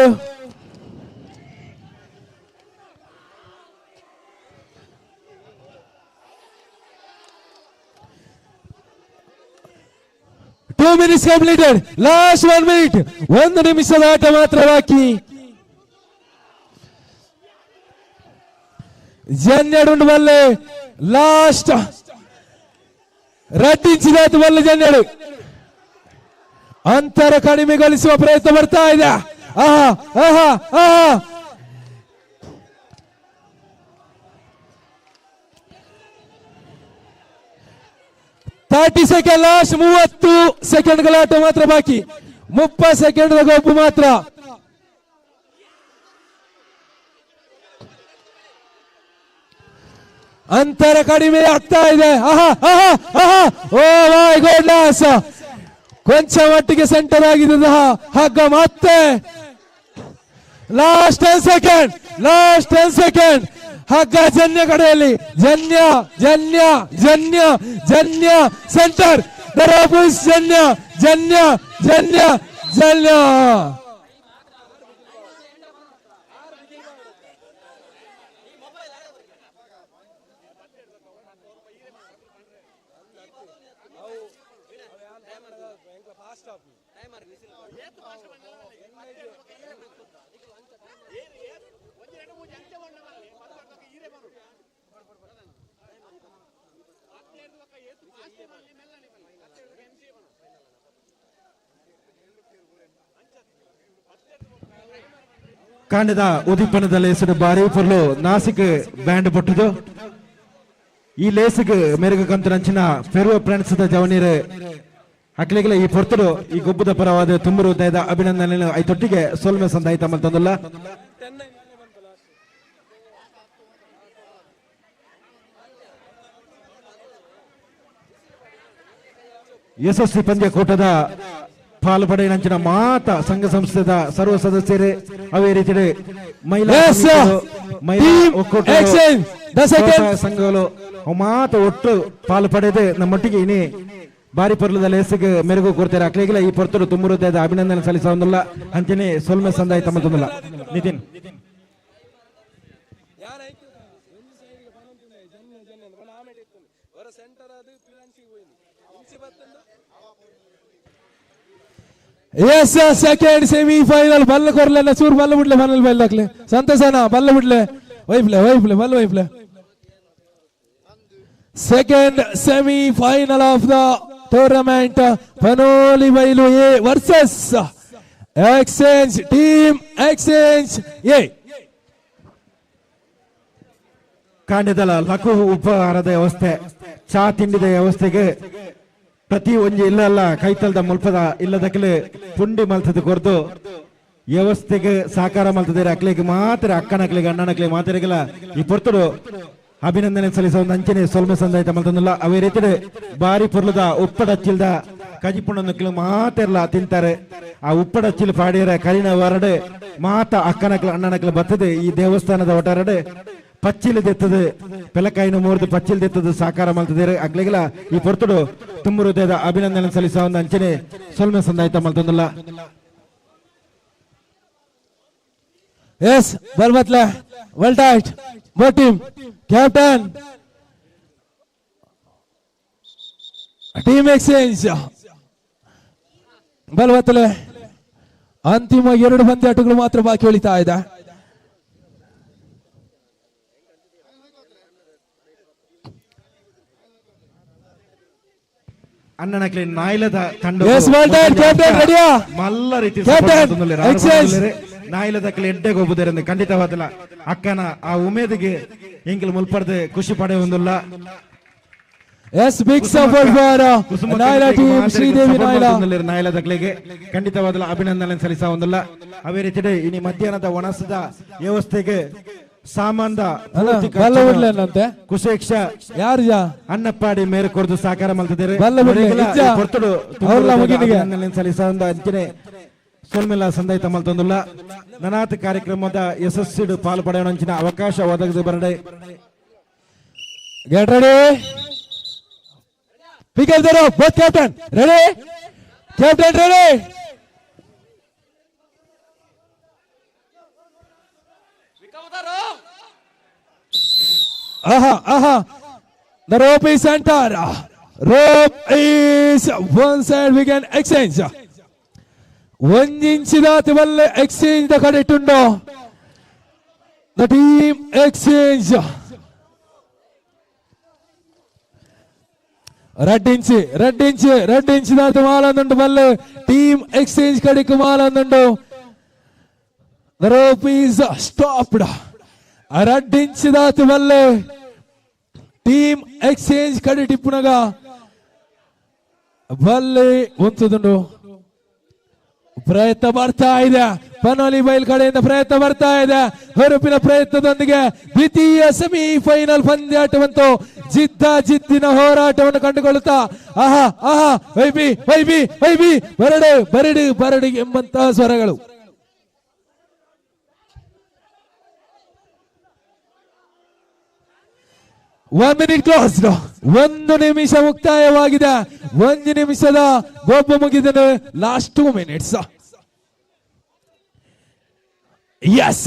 2 minutes completed, last 1 minute. 1 ನಿಮಿಷದ ಆಟ ಮಾತ್ರ ಬಾಕಿ. ಜನ್ಯಡುಂಡು ಬಲ್ಲೆ. ಲಾಸ್ಟ್ ರಡ್ಡಿಂಚಿದಾತು ಬಲ್ಲೆ ಜನ್ಯಡು. ಅಂತರ ಕಡಿಮೆಗೊಳಿಸುವ ಪ್ರಯತ್ನ ಬರ್ತಾ ಇದೆ. ಆಹಾ ಆಹಾ ಆಹಾ, 30 ಸೆಕೆಂಡ್ ಲಾಸ್ಟ್, 30 ಸೆಕೆಂಡ್ಗಳ ಆಟ ಮಾತ್ರ ಬಾಕಿ. 30 ಸೆಕೆಂಡ್ ಗೊಬ್ಬು ಮಾತ್ರ. ಅಂತರ ಕಡಿಮೆ ಆಗ್ತಾ ಇದೆ. ಆಹಾ ಆಹಾ ಆಹಾ, ಓ ಮೈ ಗೋಡ್ನೆಸ್. ಕೊಂಚ ಮಟ್ಟಿಗೆ ಸೆಂಟರ್ ಆಗಿದೆ ಹಗ್ಗ. ಮತ್ತೆ ಲಾಸ್ಟ್ 10 ಸೆಕೆಂಡ್, ಲಾಸ್ಟ್ 10 ಸೆಕೆಂಡ್. ಹಗ್ಗ ಜನ್ಯ ಕಡೆಯಲ್ಲಿ. ಜನ್ಯ ಜನ್ಯ ಜನ್ಯ ಜನ್ಯ ಸೆಂಟರ್, ಜನ್ಯ ಜನ್ಯ ಜನ್ಯ ಜನ್ಯ. ಕಾಂಡದ ಉದಿಪನದ ಲೇಸು ಬಾರಿ ಪೊರ್ಲು ನಾಸಿಕ್ ಬ್ಯಾಂಡ್ ಪೊಟ್ಟುದು. ಈ ಲೇಸಿಗೆ ಮೆರುಗು ಕಂತನಂಚಿನ ಫೆರುವ ಫ್ರೆಂಡ್ಸ್ ಜವನೀರು ಅಕ್ಲೆಗ್ಲ ಈ ಪೊರ್ತುಡು ಈ ಗೊಬ್ಬದ ಪರವಾದ ತುಂಬರು ಉದಯದ ಅಭಿನಂದನೆ ಐತೊಟ್ಟಿಗೆ ಸೊಲ್ಮೆ ಸಂದಾಯಿತ ಮಲ್ತೊಂದುಲ್ಲ. ಯಶಸ್ವಿ ಪಂದ್ಯಕೂಟದ ಪಾಲ್ಪಡೆಯಂಚಿನ ಮಾತ ಸಂಘ ಸಂಸ್ಥೆದ ಸರ್ವ ಸದಸ್ಯರೇ ಅವೇ ರೀತಿ ಮಹಿಳಾ ಮಹಿಳಾ ಒಕ್ಕೂಟ ಸಂಘಗಳು ಮಾತ ಒಟ್ಟು ಪಾಲು ಪಡೆದು ನಮ್ಮೊಟ್ಟಿಗೆ ಇನಿ ಬಾರಿ ಪೊರ್ಲದ ಲೇಸಿಗೆ ಮೆರುಗು ಕೊಡ್ತಾರೆ. ಅಕ್ಲೆಗಿಲ್ಲ ಈ ಪೊರ್ತರು ತುಂಬುರುದ ಅಭಿನಂದನೆ ಸಲ್ಲಿಸೊಂದಿಲ್ಲ ಅಂಚನೆ ಸೊಲ್ಮೆ ಸಂದಾಯ ತಮ್ಮ Nitin. Yes second semi final ಬಲ್ಲ ಕೊರ್ಲೆಲ್ಲ ಚೂರು ಬಲ್ಲ ಬಿಡ್ಲೆ ಫೈನಲ್ ಬೈಲ್ ಸಂತೋಷನ ಬಲ್ಲ ಬಿಡ್ಲೆ ವೈಫ್ಲೆ ವೈಫ್ಲೆ ಬಲ್ಲ ವೈಫ್ಲೆ. Second semi final of the tournament Panoli Bailu A versus exchange team exchange A. ಕಾಂಡದಲ ಲಘು ಉಪಹಾರದ ವ್ಯವಸ್ಥೆ, ಚಾ ತಿಂಡಿದ ವ್ಯವಸ್ಥೆಗೆ ಪ್ರತಿ ಒಂಜಿ ಇಲ್ಲಲ್ಲ ಕೈತಲ್ದ ಮುಲ್ಪದ ಇಲ್ಲದಕ್ಲೆ ಪುಂಡಿ ಮಲ್ತದ ಕೊರ್ದು ವ್ಯವಸ್ಥೆಗೆ ಸಾಕಾರ ಮಲ್ತದೇರೆ ಅಕ್ಲೆಗೆ ಮಾತ್ರ ಅಕ್ಕನಕ್ಲೆಗೆ ಅಣ್ಣನಕ್ಲೆಗೆ ಮಾತ್ರ ಈ ಪೊರ್ತುಡು ಅಭಿನಂದನೆ ಸಲ್ಲಿಸುವ ಒಂದು ಅಂಚನೆ ಸೊಲ್ಮೆ ಸಂದಾಯ್ತ ಮಲ್ತಂದಿಲ್ಲ. ಅವೇ ರೀತಿ ಬಾರಿ ಪೊರ್ಲದ ಉಪ್ಪಡಚ್ಚಿಲ್ದ ಕಜಿಪುಣ್ಣಕ್ಲು ಮಾತೆರ್ಲ ತಿಂತಾರೆ. ಆ ಉಪ್ಪಡಚ್ಚಿಲ್ ಪಾಡಿಯರ ಕರಿನ ವಾರಡೆ ಮಾತ ಅಕ್ಕನಕ್ಲು ಅಣ್ಣನಕ್ಲು ಬರ್ತದೆ ಈ ದೇವಸ್ಥಾನದ ಒಟ್ಟಾರಡೆ ಪಚ್ಚಿಲು ದೆತ್ತದು ಪೆಲಕಾಯಿನ ಮೂರ್ದು ಪಚ್ಚಿಲು ದೆತ್ತದು ಸಾಕಾರ ಮಲ್ತದೇರೆ ಅಗ್ಲಿಗೆಲ್ಲ ಈ ಪೊರ್ತುಡು ತುಂಬ ಹೃದಯದ ಅಭಿನಂದನೆ ಸಲ್ಲಿಸುವ ಒಂದು ಅಂಚನೆ ಸೊಲ್ಮೆ ಸಂದಾಯ್ತ ಮಲ್ತಂದಿಲ್ಲ. ಎಸ್ ಬಲ್ಬತ್ಲೆ well tight both team captain team exchange ಬಲ್ಬತ್ಲೆ. ಅಂತಿಮ ಎರಡು ಪಂದ್ಯಾಟಗಳು ಮಾತ್ರ ಬಾಕಿ ಉಳಿತಾ ಇದೆ. ಅಣ್ಣನಕ್ಲೆ ನಾಯ್ಲದ ತಂಡ ಮಲ್ಲ ರೀತಿ ನಾಯ್ಲದಕ್ಲೆ ಎಡ್ಡೆಗೆ ಹೋಗುವುದರಿಂದ ಖಂಡಿತವಾದಲ್ಲ ಅಕ್ಕನ ಆ ಉಮೇದಿಗೆ ಎಂಕಲ್ ಮುಲ್ಪಡ್ದು ಖುಷಿ ಪಡೆಯುವುದಿಲ್ಲ. Yes big support for Naila team Sridevi Naila. ನಾಯ್ಲದಕ್ಲೆಗೆ ಖಂಡಿತವಾದಲ್ಲ ಅಭಿನಂದನೆ ಸಲ್ಲಿಸುವುದಿಲ್ಲ. ಅವೇ ರೀತಿ ಇನಿ ಮಧ್ಯಾಹ್ನದ ಒಣಸದ ವ್ಯವಸ್ಥೆಗೆ ಸಾಮಾನ್ದ ಕುಶೇಕ್ಷ ಯಾರು ಅಣ್ಣಪ್ಪಾಡಿ ಮೇರೆ ಕೊರದು ಸಾಕಾರ ಮಲ್ತಿದ್ದಾರೆ. ಸಲ್ಲಿಸ ಅಂಚನೆ ಸೊಲ್ಮೆಲ್ಲ ಸಂದಾಯ್ತ ಮಲ್ತೊಂದುಲ್ಲ. ನನಾತ್ ಕಾರ್ಯಕ್ರಮದ ಯಶಸ್ಸಿಡು ಪಾಲು ಪಡೆಯೋಣ ಅವಕಾಶ ಒದಗದು ಬರಡೆ. Get ready. Pick up the rope. Both captain. Ready? Captain ready. Aha, aha. The rope is center. Rope is one side. We can exchange. 1 inch the exchange the ಕಡೆಟುಂಡು. The team exchange. ರಡ್ಡಿಂಚಿ ರಡ್ಡಿಂಚಿ ರಡ್ಡಿಂಚಿ ದಾತು ಮಾಲಂದುಂಡು ಬಲ್ಲೆ team exchange ಕಡೆಕು ಮಾಲಂದುಂಡು. The rope is stopped. ರಡ್ಡಿಂಚಿ ದಾತು ಬಲ್ಲೆ team exchange ಕಡೆ ಟಿಪ್ಪುನಗ ಬಲ್ಲೆ ಒಂತುದುಂಡು. ಪ್ರಯತ್ನ ಬರ್ತಾ ಇದೆ ಪನೋಲಿ ಬೈಲ್ ಕಡೆಯಿಂದ ಪ್ರಯತ್ನ ಬರ್ತಾ ಇದೆ. ಹೊರಪಿನ ಪ್ರಯತ್ನದೊಂದಿಗೆ ದ್ವಿತೀಯ ಸೆಮಿಫೈನಲ್ ಪಂದ್ಯಾಟವಂತೂ ಜಿದ್ದ ಜಿದ್ದಿನ ಹೋರಾಟವನ್ನು ಕಂಡುಕೊಳ್ಳುತ್ತಾ ಆಹಾ ಆಹಾ ವೈಬಿ ವೈಬಿ ವೈಬಿ ಬರಡು ಬರಡು ಬರಡು ಎಂಬಂತಹ ಸ್ವರಗಳು. 1 minute close. 1 ನಿಮಿಷ ಮುಕ್ತಾಯವಾಗಿದೆ. 1 ನಿಮಿಷದ ಗೊಬ್ಬ ಮುಗಿದನು. Last 2 minutes. S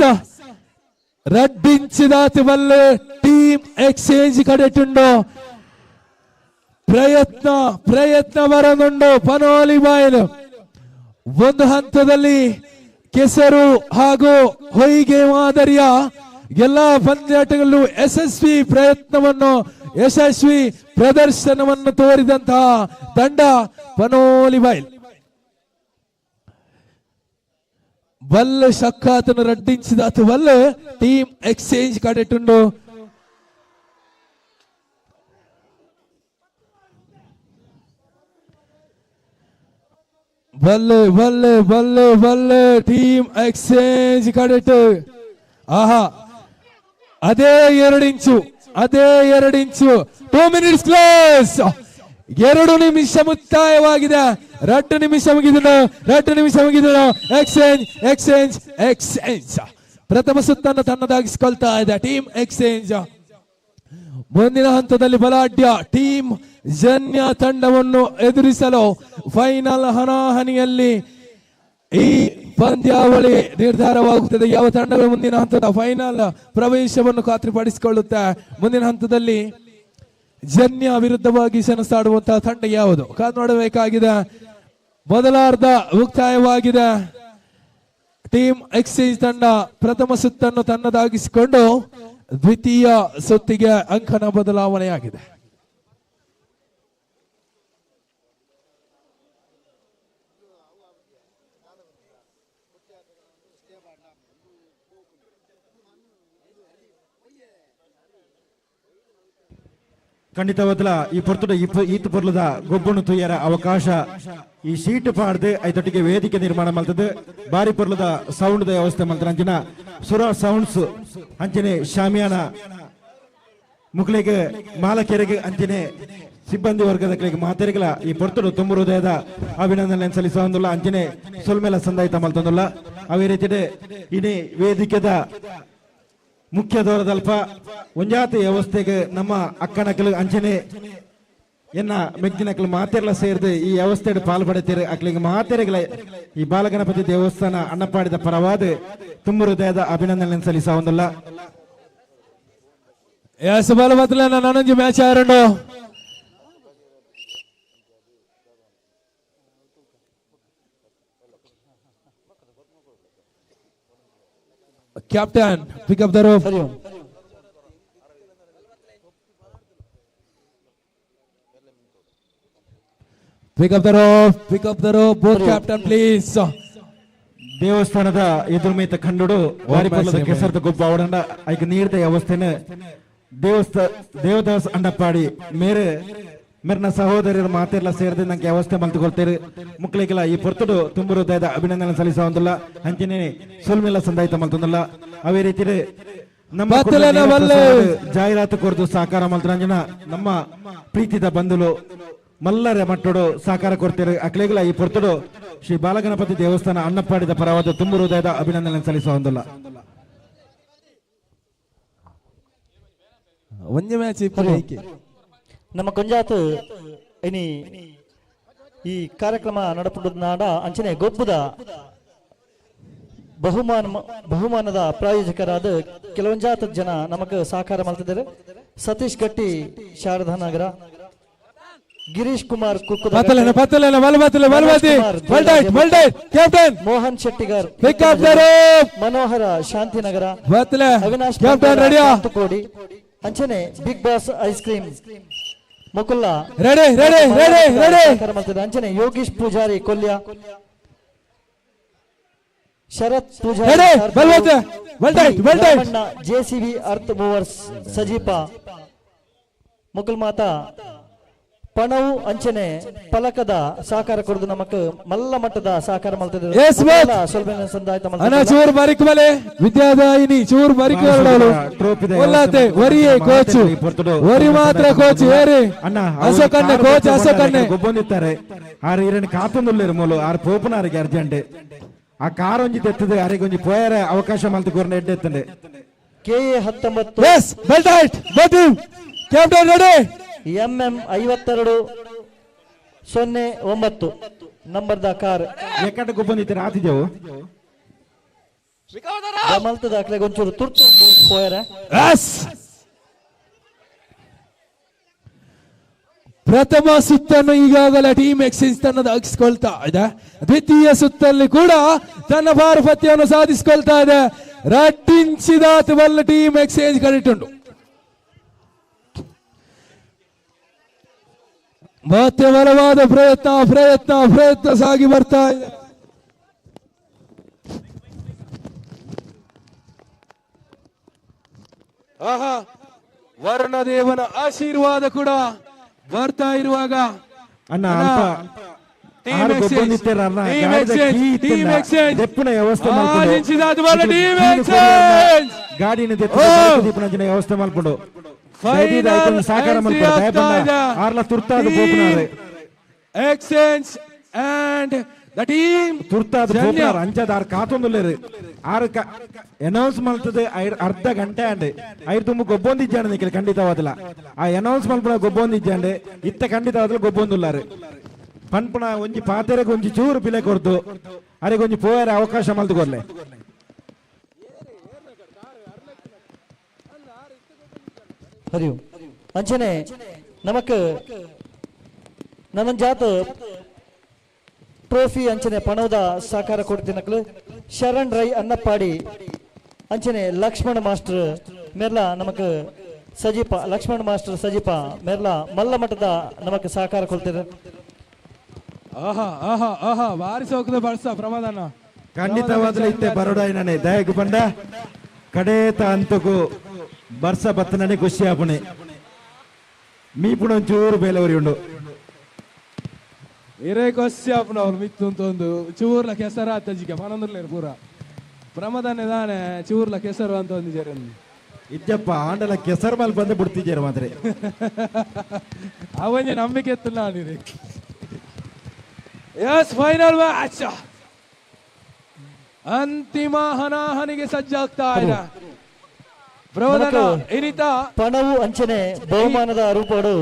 ರಡ್ಡಿಂಚಿದಾತಿ ಬಲ್ಲೆ ಟೀಮ್ ಎಕ್ಸ್ಚೇಂಜ್ ಕಡೆಟುಂಡು. ಪ್ರಯತ್ನ ಪ್ರಯತ್ನ ಬರನುಂಡು ಪನೋಲಿ ಬಾಯಲು. ಒಂದು ಹಂತದಲ್ಲಿ ಕೆಸರು ಹಾಗೂ ಹೊಯ್ಗೆ ಮಾದರಿಯ ಎಲ್ಲ ಪಂದ್ಯಾಟಗಳಲ್ಲೂ ಯಶಸ್ವಿ ಪ್ರಯತ್ನವನ್ನು ಯಶಸ್ವಿ ಪ್ರದರ್ಶನವನ್ನು ತೋರಿದಂತಹ ತಂಡ ಪನೋಲಿ ಬೈಲ್. ಬಲ್ಲೆ ಶಕ್ಕಾತನು ರಡ್ಡಿಂಚಿದಾತು ಬಲ್ಲೆ ಟೀಮ್ ಎಕ್ಸ್ಚೇಂಜ್ ಕಡೆಟುಂಡು. ಬಲ್ಲೆ ಬಲ್ಲೆ ಬಲ್ಲೆ ಬಲ್ಲೆ ಟೀಮ್ ಎಕ್ಸ್ಚೇಂಜ್ ಕಡೆಟ್. ಆಹಾ, ಅದೇ 2 ಇಂಚು, ಅದೇ 2 ಇಂಚು. 2 ಮಿನಿಟ್ಸ್ ಕ್ಲೋಸ್. 2 ನಿಮಿಷ ಮುಕ್ತಾಯವಾಗಿದೆ. 2 ನಿಮಿಷ ಮುಗಿದನು, 2 ನಿಮಿಷ ಮುಗಿದನು. Exchange, exchange, exchange. ಪ್ರಥಮ ಸುತ್ತನ್ನು ತನ್ನದಾಗಿಸಿಕೊಳ್ತಾ ಇದೆ ಟೀಮ್ ಎಕ್ಸ್ಚೇಂಜ್. ಮುಂದಿನ ಹಂತದಲ್ಲಿ ಬಲಾಢ್ಯ ಟೀಮ್ ಜನ್ಯ ತಂಡವನ್ನು ಎದುರಿಸಲು ಫೈನಲ್ ಹಣಾಹಣಿಯಲ್ಲಿ ಈ ಪಂದ್ಯಾವಳಿ ನಿರ್ಧಾರವಾಗುತ್ತದೆ. ಯಾವ ತಂಡಗಳು ಮುಂದಿನ ಹಂತದ ಫೈನಲ್ ಪ್ರವೇಶವನ್ನು ಖಾತ್ರಿಪಡಿಸಿಕೊಳ್ಳುತ್ತೆ? ಮುಂದಿನ ಹಂತದಲ್ಲಿ ಜನ್ಯ ವಿರುದ್ಧವಾಗಿ ಸೆಣಸಾಡುವಂತಹ ತಂಡ ಯಾವುದು ಕಾದು ನೋಡಬೇಕಾಗಿದೆ. ಮೊದಲಾರ್ಧ ಮುಕ್ತಾಯವಾಗಿದೆ. ಟೀಮ್ ಎಕ್ಸ್ಚೇಂಜ್ ತಂಡ ಪ್ರಥಮ ಸುತ್ತನ್ನು ತನ್ನದಾಗಿಸಿಕೊಂಡು ದ್ವಿತೀಯ ಸುತ್ತಿಗೆ ಅಂಕಣ ಬದಲಾವಣೆಯಾಗಿದೆ. ಖಂಡಿತವಾದಲ ಈ ಪೊರ್ತುಡ ಈತು ಪೊರ್ಲದ ಗೊಬ್ಬನು ತುಯ್ಯರ ಅವಕಾಶ ಈ ಶೀಟ್ ಪಾಡ್ದು ಐತೊಟ್ಟಿಗೆ ವೇದಿಕೆ ನಿರ್ಮಾಣ ಮಲ್ತದೆ. ಬಾರಿ ಪೊರ್ಲದ ಸೌಂಡ್ ವ್ಯವಸ್ಥೆ ಮಲ್ತದೆ. ಅಂಚಿನ ಸುರ ಸೌಂಡ್ಸ್ ಅಂಚನೆ ಶಾಮಿಯಾನ ಮುಕ್ಳಿಗೆ ಮಾಲಕೆರೆಗೆ ಅಂಚನೆ ಸಿಬ್ಬಂದಿ ವರ್ಗದ ಮಾತೆರೆಗಳ ಈ ಪೊರ್ತುಡು ತುಂಬು ಹೃದಯದ ಅಭಿನಂದನೆ ಸಲ್ಲಿಸುವಂದುಲ್ಲ. ಅಂಚನೆ ಸೊಲ್ಮೆಲ ಸಂದಾಯಿತ ಮಲ್ತೊಂದುಲ್ಲ. ಅವೇ ರೀತಿ ಇಡೀ ವೇದಿಕೆದ ಮುಖ್ಯ ದೋರದಲ್ಪ ಒಂಜಾತಿ ವ್ಯವಸ್ಥೆಗೆ ನಮ್ಮ ಅಕ್ಕನಕಲು ಅಂಚನೆ ಎನ್ನ ಮೆಗ್ದಿನಕಲು ಮಾತೆರ್ಲ ಸೇರಿದು ಈ ವ್ಯವಸ್ಥೆ ಪಾಲು ಪಡೆತೀರಿ. ಅಕ್ಲಿಗೆ ಮಾತೆರೆಗಳ ಈ ಬಾಲಗಣಪತಿ ದೇವಸ್ಥಾನ ಅಣ್ಣಪಾಡಿದ ಪರವಾದ ತುಂಬ ಹೃದಯದ ಅಭಿನಂದನೆ ಸಲ್ಲಿಸುವಂದುಲ್ಲ. ಎಸ್ ಬಲಬತ್ತಲ ನಾನೊಂಜಿ ಮ್ಯಾಚ್ ಆರಂಡು. Captain, pick up the rope. Pick up the rope, pick up the rope, both captain please. ದೇವಸ್ಥಾನದ ಎದುರು ಮೇತ ಕಂಡುಡು ವಾರಿಪಲ್ಲದ ಕೆಸರದ ಗೊಬ್ಬ ಅವಡಂಡ ಐಕ ನೀರ್ದ ವ್ಯವಸ್ಥೆನ ದೇವದಾಸ್ ಅಂಡಪ್ಪಾಡಿ ಮೇರೆ ಮೇರ್ನ ಸಹೋದರರು ಮಾತೆಲ್ಲ ಸೇರಿದ ನಂಗೆ ವ್ಯವಸ್ಥೆ ಮಲ್ತುಕೊಳ್ತೇವೆ. ಮುಕ್ಳಿಗೆಲ್ಲ ಈ ಪೊರ್ತುಡು ತುಂಬು ಹೃದಯದ ಅಭಿನಂದನೆ ಸಲ್ಲಿಸುವಂದಿಲ್ಲ. ಅಂಚನೆ ಸೊಲ್ಮೆಲ್ಲ ಸಂದಾಯಿತ ಮಲ್ತೊಂದಿಲ್ಲ. ಅವೇ ರೀತಿ ನಮ್ಮ ಜಾಹೀರಾತು ಕೊರದು ಸಹಕಾರ ಮಲ್ತರಂಜನ ನಮ್ಮ ಪ್ರೀತಿದ ಬಂಧುಲು ಮಲ್ಲರ ಮಟ್ಟೋಡು ಸಹಕಾರ ಕೊಡ್ತೇವೆ. ಅಕ್ಲೆಗಳ ಈ ಪೊರ್ತುಡು ಶ್ರೀ ಬಾಲಗಣಪತಿ ದೇವಸ್ಥಾನ ಅಣ್ಣಪ್ಪಾಡಿದ ಪರವಾದ ತುಂಬು ಹೃದಯದ ಅಭಿನಂದನೆ ಸಲ್ಲಿಸುವಂದಿಲ್ಲ. ಒಂಜಿ ಮ್ಯಾಚ್ ನಮ್ಮ ಕೊಂಜಾತು ಇನಿ ಈ ಕಾರ್ಯಕ್ರಮ ನಡಪುಂಡು ಅಂಚನೆ ಗೊಬ್ಬುದ ಬಹುಮಾನದ ಪ್ರಾಯೋಜಕರಾದ ಕೆಲವೊಂಜಾತ ಜನ ನಮಕ್ ಸಹಕಾರ ಮಾಡ್ತಿದ್ದಾರೆ. ಸತೀಶ್ ಗಟ್ಟಿ ಶಾರದಾನಗರ, ಗಿರೀಶ್ ಕುಮಾರ್ ಮೋಹನ್ ಶೆಟ್ಟಿಗರ್, ಮನೋಹರ ಶಾಂತಿನಗರ, ಅವಿನಾಶ್ ಕೋಡಿ ಅಂಚನೆ big boss ice cream Mukulla ready ready ready ready ಅಂಚನೆ Yogish Pujari Kolya, Sharath Pujari, JCB earth movers Sajeepa Mukul Mata ಪಣವು ಅಂಚನೆ ಪಲಕದ ಸಹಕಾರ ಕೊಡುದು ನಮಕ್ ಮಲ್ಲ ಮಟ್ಟದ ಸಹಕಾರ ಮಲ್ತದೆ. ಚೂರು ಬರಿಕ್ ಮೇಲೆ ವಿದ್ಯಾದಾಯಿನಿ ಚೂರು ಬರಿಕ್ ವರಿಯೇ ಕೋಚ್ ವರಿ ಮಾತ್ರ ಕೋಚ್ ಏರಿ ಅಶೋಕ್ ಅಣ್ಣ ಕೋಚ್ ಅಶೋಕ್ ಅಣ್ಣ ಗೊಬ್ಬೊಂದಿತ್ತಾರೆ. ಆರು ಇರನ್ನು ಕಾತೊಂದುಲ್ಲೇರು ಮೂಲು ಆರು ಪೋಪನಾರಿಗೆ ಅರ್ಜೆಂಟ್ ಆ ಕಾರ್ ಒಂಜಿ ತೆತ್ತದೆ ಅರೆಗೊಂಜಿ ಪೋಯರೆ ಅವಕಾಶ ಮಲ್ತು ಕೊರ್ನ ಎಡ್ಡೆತ್ತಂಡೆ. ಕೆ ಎ 19 yes belt height ಬದಿ ಕ್ಯಾಪ್ಟನ್ ರೆಡಿ ಎಂಎಂ 52 09 ನಂಬರ್ದ ಕಾರ್ ಎಕ್ಕಡ ಗೊಬ್ಬೊಂದಿತ್ತಾರೆ ಆತಿದೆವು ಮಲ್ತದ ದಾಖಲೆಗೆ ಒಂಚೂರು ತುರ್ತು ಪೋಯರೆ. ಎಸ್ ಪ್ರಥಮ ಸುತ್ತನ್ನು ಈಗಾಗಲೇ ಟೀಮ್ ಎಕ್ಸ್ಚೇಂಜ್ ತನ್ನದಾಗಿಸಿಕೊಳ್ತಾ ಇದೆ. ದ್ವಿತೀಯ ಸುತ್ತಲ್ಲಿ ಕೂಡ ತನ್ನ ಪಾರುಪತ್ಯವನ್ನು ಸಾಧಿಸಿಕೊಳ್ತಾ ಇದೆ. ರಟ್ಟಿಂಚಿದಾತ ಬಲ್ಲ ಟೀಮ್ ಎಕ್ಸ್ಚೇಂಜ್ ಕಡಿಟುಂಡು. ಮತ್ತೆ ಬಲವಾದ ಪ್ರಯತ್ನ ಪ್ರಯತ್ನ ಪ್ರಯತ್ನ ಸಾಗಿ ಬರ್ತಾ ಇದೆ. ಆಹಾ, ವರುಣದೇವನ ಆಶೀರ್ವಾದ ಕೂಡ ಬರ್ತಾ ಇರುವಾಗ ಅಣ್ಣ ಅಲ್ಪ ಗಾಡಿನ ವ್ಯವಸ್ಥೆ ಮಲ್ಪುಂಡು ಸಹಕಾರ ಮಲ್ಪುಂಡು ಆರ್ಲ ತುರ್ತಾದ ಪೋಪುನಾರೆ ಎಕ್ಸ್ಚೇಂಜ್ ಅಂಡ್ the team ತುರ್ತಾದ ಪೋಪುನಾರ್ ಅಂಚದ ಆರ್ ಕಾತೊಂದುಲ್ಲೆರ್ ಆರ್ ಅನೌನ್ಸ್ ಮಲ್ತದೆ ಅರ್ಧ ಗಂಟೆ ಅಂಡ್ ಐರ್ ತುಂಬ ಗೊಬ್ಬೊಂದಿಜ್ಜಾಂಡ್ ನಿಖಿಲ್ ಖಂಡಿತವಾದಲ ಆ ಅನೌನ್ಸ್ ಮಲ್ಪುನ ಗೊಬ್ಬೊಂದಿಜ್ಜಾಂಡ್ ಇತ್ತ ಖಂಡಿತವಾದಲ ಗೊಬ್ಬೊಂದುಲ್ಲಾರು ಪನ್ಪುನ ಒಂಜಿ ಪಾತೆರೆಗ್ ಒಂಜಿ ಚೂರು ಪಿಲೆ ಕೊರ್ದು ಅರೆಗ್ ಒಂಜಿ ಪೋಯರೆ ಅವಕಾಶ ಮಲ್ತು ಕೊರ್ಲೆ. ಹರಿ ಓಂ. ಅಂಚನೆ ನಮಕ್ ನನ್ನ ಜಾತ ಟ್ರೋಫಿ ಅಂಚನೆ ಪಣೋದ ಸಹಕಾರ ಕೊಡ್ತಿನಕ್ಲು ಶರಣ್ ರೈ ಅನ್ನಪ್ಪಾಡಿ ಅಂಚನೆ ಲಕ್ಷ್ಮಣ ಮಾಸ್ಟರ್ ಮೆರ್ಲ ನಮಕ್ ಸಜೀಪ ಲಕ್ಷ್ಮಣ ಮಾಸ್ಟರ್ ಸಜೀಪ ಮೆರ್ಲ ಮಲ್ಲ ಮಠದ ನಮಕ್ ಸಹಕಾರ ಕೊಡ್ತಿರ. ಆಹಾ ಆಹಾ ಆಹಾ ಬಾರಿ ಸೋಕದ ಬರ್ಸ ಪ್ರಮಾದಾನ ಖಂಡಿತವಾದ್ಲೂ ಇತ್ತೆ ಬರೋಡಾಯ್ನೇ ದಯಗು ಬಂಡ ಕಡೇತ ಅಂತಗೂ ಬರ್ಸ ಬತ್ತನೇ ಖುಷಿ ಆಪುಣೆ ಮೀಪುಣ ಒಂಚೂರು ಬೇಲೆವರಿ ಉಂಡು ಇರೇ ಖುಷಿ ಆಪುಣ ಅವ್ರು ಮಿತ್ತುಂತೊಂದು ಚೂರ್ಲ ಕೆಸರ ಆತಜಿಗೆ ಪನೊಂದುರ್ಲೇರು ಪೂರ ಪ್ರಮದಾನೆ ದಾನೆ ಚೂರ್ಲ ಕೆಸರು ಅಂತ ಒಂದಿಜಾರೆ ಇಜ್ಜಪ್ಪ ಆಂಡಲ ಕೆಸರು ಮೇಲೆ ಬಂದು ಬಿಡ್ತಿದ್ದೀರ ಮಾತ್ರ ಅವನೇ ನಂಬಿಕೆ ಎತ್ತಲ್ಲ ನೀರು. ಎಸ್ ಫೈನಲ್ ಮ್ಯಾಚ್ ಅಂತಿಮ ಹನಾಹನಿಗೆ ಸಜ್ಜಾಗ್ತಾ ಇದೆ. ಪಣವು ಅಂಚನೆ ಬಹುಮಾನದ ರೂಪಡು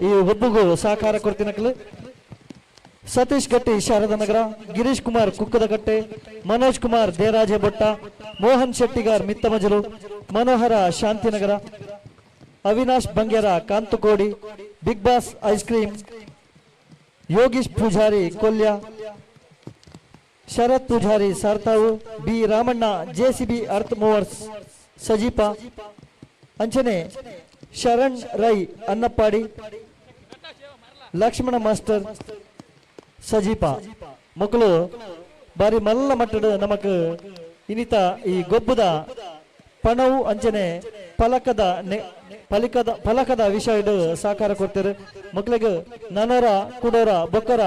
ಈ ಒಬ್ಬಗೂ ಸಹಕಾರ ಕೊಡ್ತಿನಕ್ಲು ಸತೀಶ್ ಗಟ್ಟಿ Sharada Nagar, Girish Kumar ಕುಕ್ಕದಕಟ್ಟೆ, Manoj Kumar Deraje ಬೊಟ್ಟ, Mohan Shettigar Mittamajalu, Manohara Shantinagara, Avinash Bangera Kanthukodi, big boss ice cream, Yogish Pujari Kolya, Sharath Pujari Sarthavu, B Ramanna JCB earth movers Sajipa ಅಂಚನೆ ಶರಣ್ ರೈ ಅನ್ನಪ್ಪಾಡಿ, ಲಕ್ಷ್ಮಣ ಮಾಸ್ಟರ್ ಸಜೀಪ ಮಕ್ಕಳು ಬಾರಿ ಮಲ್ಲ ಮಟ್ಟದ ನಮಕ್ ಇನಿತ ಈ ಗೊಬ್ಬದ ಪಣವು ಅಂಚನೆ ಫಲಕದ ಫಲಕದ ವಿಷಯದ ಸಹಕಾರ ಕೊಡ್ತಾರೆ. ಮಕ್ಕಳಿಗೆ ನನರ ಕುಡೋರ ಬೊಕ್ಕರ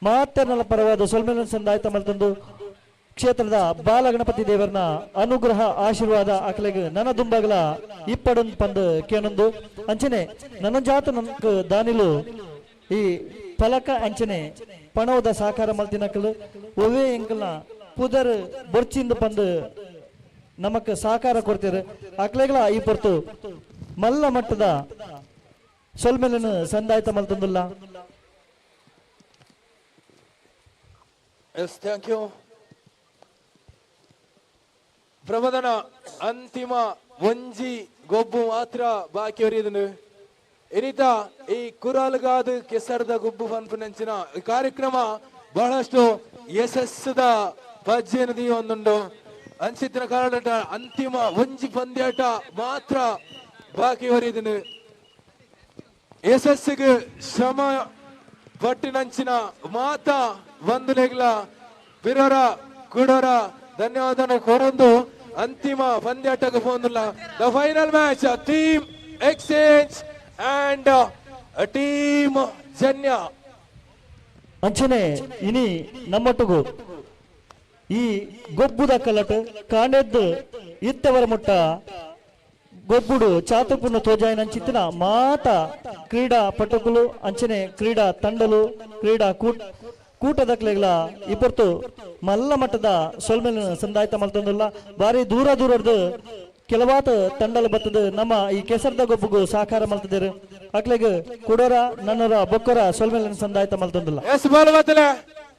ಮಾತರ್ನಲ ಪರವಾದ ಸೊಲ್ಮೆಲನ್ ಸಂದಾಯ್ತ ಮಲ್ತಂದು ಕ್ಷೇತ್ರದ ಬಾಲಗಣಪತಿ ದೇವರನ ಅನುಗ್ರಹ ಆಶೀರ್ವಾದ ಅಕಲೆಗ್ ನನ ದುಂಬಾಗಲ ಇಪ್ಪಡೊಂದು ಪಂದು ಕೇನೊಂದು ಅಂಚನೆ ನನ್ನ ಜಾತ ನನ್ಕ ದಾನಿಲು ಈ ಫಲಕ ಅಂಚನೆ ಪಣವದ ಸಹಕಾರ ಮಲ್ತಿನಕಲು ಒವೇ ಎಂಕಲ್ನ ಪುದರ್ ಬೊರ್ಚಿಂದು ಪಂದು ನಮಕ್ ಸಹಕಾರ ಕೊಡ್ತೀರ ಅಕ್ಲೆಗಳ ಈ ಪೊರ್ತು ಮಲ್ಲ ಮಟ್ಟದ ಸೊಲ್ಮೆಲನ್ನು ಸಂದಾಯ್ತ ಮಲ್ತಂದುಲ್ಲ. ಎಸ್ thank you ಪ್ರಮದನ. ಅಂತಿಮ ಒಂಜಿ ಗೊಬ್ಬು ಮಾತ್ರ ಬಾಕಿ ಇದನ್ನು ಇನಿತ ಈ ಕುರಾಲ್ಗಾದ ಕೆಸರದ ಗೊಬ್ಬು ಪನ್ಪುನಂಚಿನ ಕಾರ್ಯಕ್ರಮ ಬಹಳಷ್ಟು ಯಶಸ್ಸದ ಪಜ್ಜೆಯನ್ನು ಒಂದುಂಡು ಅನ್ಸಿತ್ತಿನ ಕಾರಣ ಅಂತಿಮ ಒಂಜಿ ಪಂದ್ಯಾಟ ಮಾತ್ರ ಬಾಕಿ ಹೊರಿದನು. ಯಶಸ್ಸಿಗೆ ಶ್ರಮ ಪಟ್ಟಿನಂಚಿನ ಮಾತಾ ಬಂಧುನೆಗ್ಲ ಬಿರೋರ ಕುಡೋರ ಧನ್ಯವಾದ ಕೋರೊಂದು ಅಂತಿಮ ಪಂದ್ಯಾಟಕ್ಕೆ ಪೋಂದುಲ್ಲ. The final match team exchange and team Janya. ಅಂಚನೆ ಇನಿ ನಮ್ಮೊಟ್ಟಿಗೂ ಈ ಗೊಬ್ಬುದ ಕಲಟ್ ಕಾಣೆದ್ದು ಇತ್ತವರ ಮುಟ್ಟ ಗೊಬ್ಬುಡು ಚಾತುಪುನ ತೋಜಾಯಿನಂಚಿತ್ತಿನ ಮಾತ ಕ್ರೀಡಾ ಪಟುಕುಲು ಅಂಚನೆ ಕ್ರೀಡಾ ತಂಡಲು ಕ್ರೀಡಾ ಕೂಟದಕ್ಲೆಗ್ಲ ಇಬ್ಬರ್ತು ಮಲ್ಲ ಮಟ್ಟದ ಸೊಲ್ಮೆಲ್ ಸಂದಾಯ್ತ ಮಲ್ತೊಂದುಲ್ಲ. ಬಾರಿ ದೂರ ದೂರದ್ದು ಕೆಲವಾತ ತಂಡಲು ಬತ್ತದ ನಮ್ಮ ಈ ಕೆಸರದ ಗೊಬ್ಬುಗು ಸಹಕಾರ ಮಲ್ತದಿರು ಅಕ್ಲೆಗ್ ಕುಡೋರ ನನ್ನರ ಬೊಕ್ಕರ ಸೊಲ್ಮೆಲ್ ಸಂದಾಯ್ತ ಮಲ್ತೊಂದುಲ್ಲ. ಎಸ್ ಬಾಲ್ ಬತ್ತಲೆ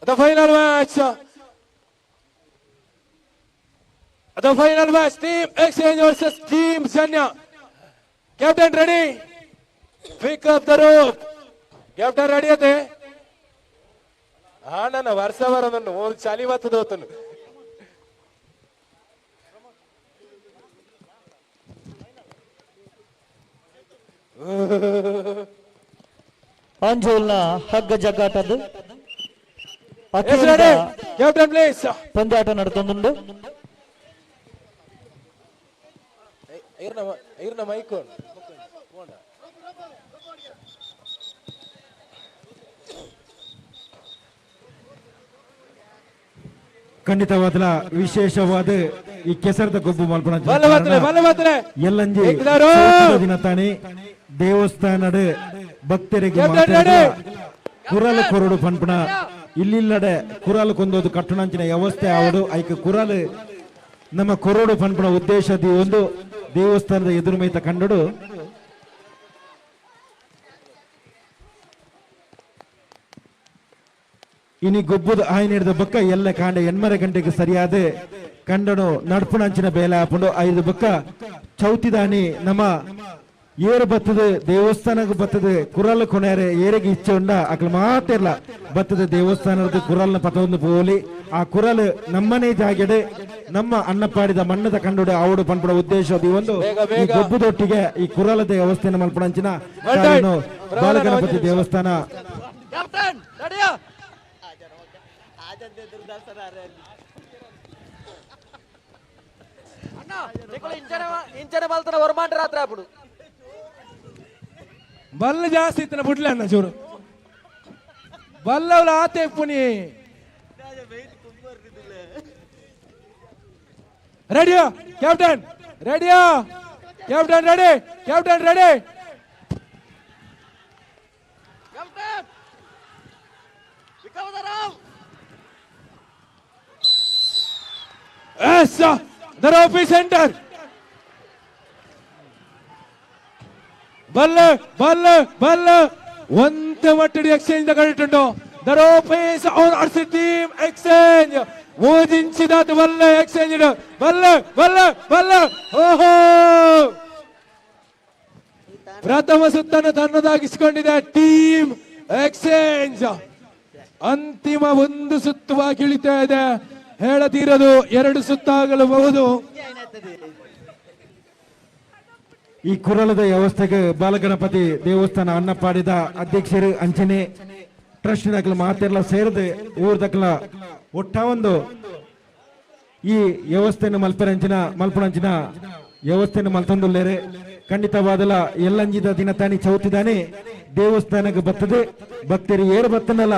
the final match. The final match, Team Exchange versus Team Janya. Captain ready? Pick up the rope. Captain ready ಅತೆ? ಆ ನನ್ನ ವರ್ಷ ಬರೋದನ್ನು ಒಂದು ಚಳಿ ಬತ್ತದ ಹೋತನು. ಅಂಜೋಲ್ನ ಹಗ್ಗ ಜಗ್ಗಾಟದ್ದು ಕ್ಯಾಪ್ಟನ್ ಪ್ಲೀಸ್ ಪಂದ್ಯಾಟ ನಡ್ತೊಂದುಂಡು. ಇರ್ನ ಮೈಕ್ ಖಂಡಿತವಾದ ವಿಶೇಷವಾದ ಈ ಕೆಸರದ ಗೊಬ್ಬು ಮಲ್ಪನ ಎಲ್ಲಂಜಿ ದಿನ ತಾನೆ ದೇವಸ್ಥಾನದ ಭಕ್ತರಿಗೆ ಕುರಲು ಕೊರಡು ಪನ್ಪಣ ಇಲ್ಲಿಲ್ಲಡೆ ಕುರಲು ಕೊಂದೋದು ಕಟ್ಟುಣಂಚಿನ ವ್ಯವಸ್ಥೆ ಆವಡು ಐಕ ಕುರಲು ನಮ್ಮ ಕೊರಡು ಪನ್ಪಣ ಉದ್ದೇಶ ಒಂದು ದೇವಸ್ಥಾನದ ಎದುರು ಮೈತ ಕಂಡಡು. ಇನಿ ಗೊಬ್ಬದ ಆಯ್ನ ಹಿಡಿದ ಬಕ್ಕ ಎಲ್ಲ ಕಾಂಡ 8 ಗಂಟೆಗೆ ಸರಿಯಾದ ಕಂಡನು ನಡ್ಪುಣಂಚಿನ ಬೇಲೆ ಹಾಕೊಂಡು 5 ಬಕ್ಕ ಚೌತಿದಾನಿ ನಮ್ಮ ಏರು ಬತ್ತದ ದೇವಸ್ಥಾನಕ್ಕೆ ಬತ್ತದ ಕುರಲ್ ಕೊನೆಯರೆ ಏರಿಗೆ ಇಚ್ಛೆ ಉಂಡ ಅಕಲ್ ಮಾತಿರ್ಲ ಬತ್ತದ ದೇವಸ್ಥಾನದ ಕುರಲ್ನ ಪತೊಂದು ಪೋಲಿ ಆ ಕುರಲ್ ನಮ್ಮನೆ ಜಾಗೆಡೆ ನಮ್ಮ ಅನ್ನಪಾಡಿದ ಮಣ್ಣದ ಕಂಡುಡೆ ಆವಡು ಪನ್ಪಡ ಉದ್ದೇಶ ಒಂದು ಈ ಗೊಬ್ಬದೊಟ್ಟಿಗೆ ಈ ಕುರಲದ ವ್ಯವಸ್ಥೆಯನ್ನು ಮಲ್ಪಣಂಚಿನ ಬಾಲಗಣಪತಿ ದೇವಸ್ಥಾನ. ಬಲ್ಲ ಜಾಸ್ತಿ ಇತ್ತನ ಬುಡ್ಲೆ ಅಣ್ಣ ಚೂರು ಬಲ್ಲವಳ ಆತೆ ಪುನಿ ರೆಡಿಯಾ captain ರೆಡಿಯಾ captain ready captain ready Yes, the Ropi center. ಬಲ್ಲ ಬಲ್ಲ ಬಲ್ಲ ಒಂದೇ ಮಟ್ಟಡಿ ಎಕ್ಸ್ಚೇಂಜ್ ತಗೊಂಡಿಟ್ಟು the rope is on RC team exchange ಓದಿಂಚಿದಾತ ಬಲ್ಲ ಎಕ್ಸ್ಚೇಂಜ್ ಬಲ್ಲ ಬಲ್ಲ ಬಲ್ಲ ಓಹೋ ಪ್ರಥಮ ಸುತ್ತನ್ನು ತನ್ನದಾಗಿಸಿಕೊಂಡಿದೆ ಟೀಮ್ ಎಕ್ಸ್ಚೇಂಜ್. ಅಂತಿಮ ಒಂದು ಸುತ್ತುವಾಗಿ ಇಳಿತಾ ಇದೆ, ಹೇಳದಿರದು ಎರಡು ಸುತ್ತಾಗಲಬಹುದು. ಈ ಕುರಲದ ವ್ಯವಸ್ಥೆಗೆ ಬಾಲಗಣಪತಿ ದೇವಸ್ಥಾನ ಅನ್ನಪಾಡಿದ ಅಧ್ಯಕ್ಷರು ಅಂಚನೆ ಟ್ರಸ್ಟ್ ದಕ್ಕಲ ಮಾತೆಲ್ಲ ಸೇರಿದೆ ಊರ್ದಕ್ಕಲ ಒಟ್ಟ ಒಂದು ಈ ವ್ಯವಸ್ಥೆಯನ್ನು ಮಲ್ಪರಂಚಿನ ಮಲ್ಪಣಂಚಿನ ವ್ಯವಸ್ಥೆಯನ್ನು ಮಲ್ತಂದುಲ್ಲೇರೆ. ಖಂಡಿತವಾದಲ ಎಲ್ಲಂಜಿದ ದಿನ ತಾನಿ ಚೌತಿದಾನೆ ದೇವಸ್ಥಾನಕ್ಕೆ ಬರ್ತದೆ ಭಕ್ತರು ಏರು ಬರ್ತನಲ್ಲ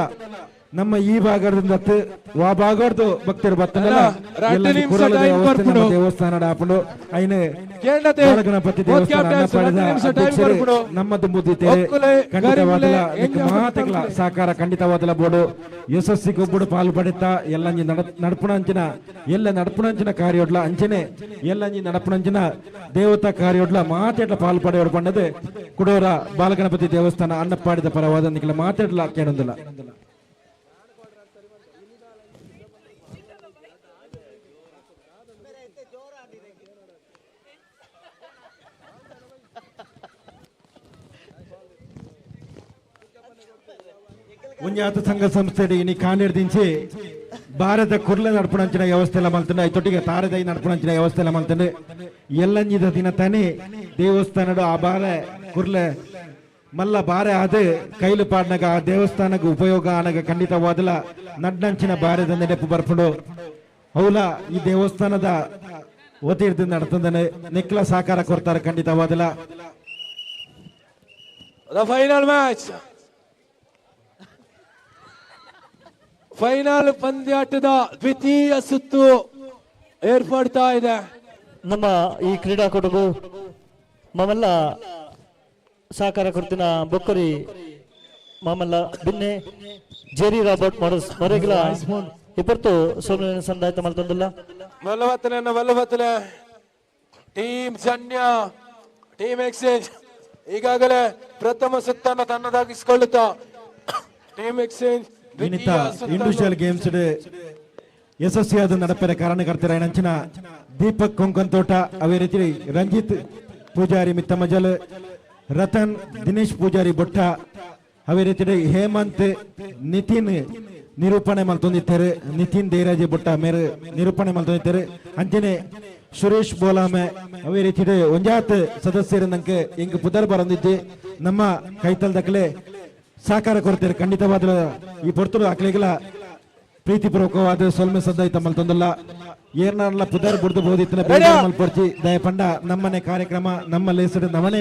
ನಮ್ಮ ಈ ಭಾಗದಿಂದ ವಾ ಭಾಗದ್ದು ಭಕ್ತರು ಬರ್ತನಲ್ಲ ಕುರಲದ ವ್ಯವಸ್ಥೆ ನಮ್ಮ ದೇವಸ್ಥಾನ ಹಾಕೊಂಡು ಐನ ಬಾಲಗಣಪತಿ ದೇವಸ್ಥಾನ ಅಧ್ಯಕ್ಷರು ನಮ್ಮ ದುಂಬುದಿದ್ದೇವೆ. ಖಂಡಿತವಾದಲ ಮಾತೆಗಳ ಸಹಕಾರ ಖಂಡಿತವಾದಲ ಬೋರ್ಡು ಯಶಸ್ಸಿ ಗೊಬ್ಬಡು ಪಾಲು ಪಡಿತಾ ಎಲ್ಲಂಜಿ ನಡ್ಪುಣಂಚಿನ ಎಲ್ಲ ನಡ್ಪುಣಂಚಿನ ಕಾರ್ಯೊಡ್ಲ ಅಂಚನೆ ಎಲ್ಲಂಜಿ ನಡಪುಣಂಚಿನ ದೇವತಾ ಕಾರ್ಯೊಡ್ಲ ಮಾತೆಡ್ಲ ಪಾಲು ಪಡೆಯೋಡು ಪಂಡದು ಕುಡೋರ ಬಾಲಗಣಪತಿ ದೇವಸ್ಥಾನ ಅನ್ನಪ್ಪಾಡಿದ ಪರವಾದ ನಿಖಲ ಮಾತೆಡ್ಲ ಕೇಳೊಂದಿಲ್ಲ. ಉನ್ಯಾತ ಸಂಘ ಸಂಸ್ಥೆ ಇನಿ ಕಾಣಿರ್ದಿಂಚಿ ಭಾರತ ಕುರ್ಲೆ ನಡ್ಪುಣಂಚಿನ ವ್ಯವಸ್ಥೆ ಎಲ್ಲ ಮಲ್ತಂಡೆ ಐತೊಟ್ಟಿಗೆ ತಾರದೈ ನಡ್ಪುಣಂಚಿನ ವ್ಯವಸ್ಥೆ ಎಲ್ಲ ಮಲ್ತಂಡೆ ಎಲ್ಲಂಜಿದ ದಿನ ತಾನೇ ದೇವಸ್ಥಾನಡು ಆ ಬಾರೆ ಕುರ್ಲೆ ಮಲ್ಲ ಬಾರೆ ಆದ ಕೈಲು ಪಾಡ್ನಾಗ ಆ ದೇವಸ್ಥಾನಕ್ಕೆ ಉಪಯೋಗ ಆನಗ ಖಂಡಿತವಾದಲ ನಡ್ನಂಚಿನ ಬಾರೆದ ನೆನಪು ಬರ್ಪುಂಡು. ಹೌಲ ಈ ದೇವಸ್ಥಾನದ ವತಿರ್ದು ನಡ್ತಂದನೆ ನಿಕ್ಲ ಸಹಕಾರ ಕೊಡ್ತಾರೆ ಖಂಡಿತವಾದಲ. ಫೈನಲ್ ಮ್ಯಾಚ್ ಫೈನಲ್ ಪಂದ್ಯಾಟದ ದ್ವಿತೀಯ ಸುತ್ತು ಏರ್ಪಡ್ತಾ ಇದೆ. ನಮ್ಮ ಈ ಕ್ರೀಡಾಕೂಟಕ್ಕೂ ಮಾಮಲ್ಲ ಸಹಕಾರ ಕೊಡ್ತಿನ ಬೊಕ್ಕರಿ ಮಾಮಲ್ಲ ಬಿನ್ನೆ ಜೆರಿ ರಾಬರ್ಟ್ ಮಾಡಸ್ ಮರೆಗಿಲ ಇಪ್ಪತ್ತು ಸೋಮನ ಸಂದಾಯ್ತ ಮಲ್ತಂದಿಲ್ಲ. ವಲ್ಲಭತ್ತನೆ ವಲ್ಲಭತ್ತನೆ ಟೀಮ್ ಜನ್ಯ ಟೀಮ್ ಎಕ್ಸ್ಚೇಂಜ್ ಈಗಾಗಲೇ ಪ್ರಥಮ ಸುತ್ತನ್ನು ತನ್ನದಾಗಿಸಿಕೊಳ್ಳುತ್ತಾ ಟೀಮ್ ಎಕ್ಸ್ಚೇಂಜ್ ವಿನಿತ ಇಂಡಿವಿಜುವಲ್ ಗೇಮ್ಸ್ ಯಶಸ್ವಿಯಾದ ನಡಪೆರ ಕಾರಣಕರ್ತರಾಯಣಂಚಿನ ದೀಪಕ್ ಕೊಂಕಂತೋಟ ಅವೇ ರೀತಿ ರಂಜಿತ್ ಪೂಜಾರಿ ಮಿತ್ತಮಜಲ್ ರತನ್ ದಿನೇಶ್ ಪೂಜಾರಿ ಬೊಟ್ಟ ಅವೇ ರೀತಿ ಹೇಮಂತ್ ನಿತಿನ್ ನಿರೂಪಣೆ ಮಲ್ತೊಂದಿತ್ತಾರೆ ನಿತಿನ್ ದೇರಾಜೆ ಬೊಟ್ಟ ಮೇರೆ ನಿರೂಪಣೆ ಮಲ್ತೊಂದಿತ್ತಾರೆ ಅಂಚನೆ ಸುರೇಶ್ ಬೋಲಾಮೆ ಅವೇ ರೀತಿ ಒಂಜಾತ್ ಸದಸ್ಯರು ನಂಗೆ ಎಂಗ್ ಪುದರ್ ಬರಂದಿದ್ದೆ ನಮ್ಮ ಕೈತಲ್ ದಕ್ಕಲೆ ಸಹಕಾರ ಕೊಡ್ತಾರೆ. ಖಂಡಿತವಾದ ಈ ಪೊರ್ತರು ಅಕ್ಲೆಗಳ ಪ್ರೀತಿಪೂರ್ವಕವಾದ ಸೊಲ್ಮೆ ಸದ್ದಾಯ್ತ ಮಲ್ತೊಂದಲ್ಲ ಏರ್ನಾಡ್ಲ ಪುದರ್ ಬುಡ್ದು ಬೋದಿತ್ತನ ಮಲ್ಪೊರ್ಚಿ ದಯಪಂಡ ನಮ್ಮನೆ ಕಾರ್ಯಕ್ರಮ ನಮ್ಮ ಲೇಸಡು ನಮ್ಮನೆ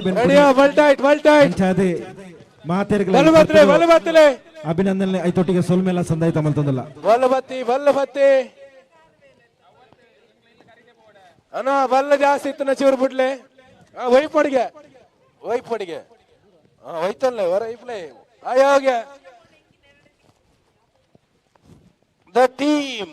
ಮಾತೆರ್ಗಳ ಅಭಿನಂದನೆ ಐತೊಟ್ಟಿಗೆ ಸೊಲ್ಮೆಲ್ಲ ಸಂದಾಯ್ತ ಮಲ್ತೊಂದಲ್ಲ. ವಲ್ಲಭತ್ತಿ ವಲ್ಲಭತ್ತಿ ಅಣ್ಣ ಬಲ್ಲ ಜಾಸ್ತಿ ಇತ್ತು ಚಿವರು ಬಿಡ್ಲೆ ವೈಪಡಿಗೆ ವೈಪಡಿಗೆ ಹೋಯ್ತಲ್ಲ ಹೊರ ಇಪ್ಲೆ ಆಯೋಗೆ the team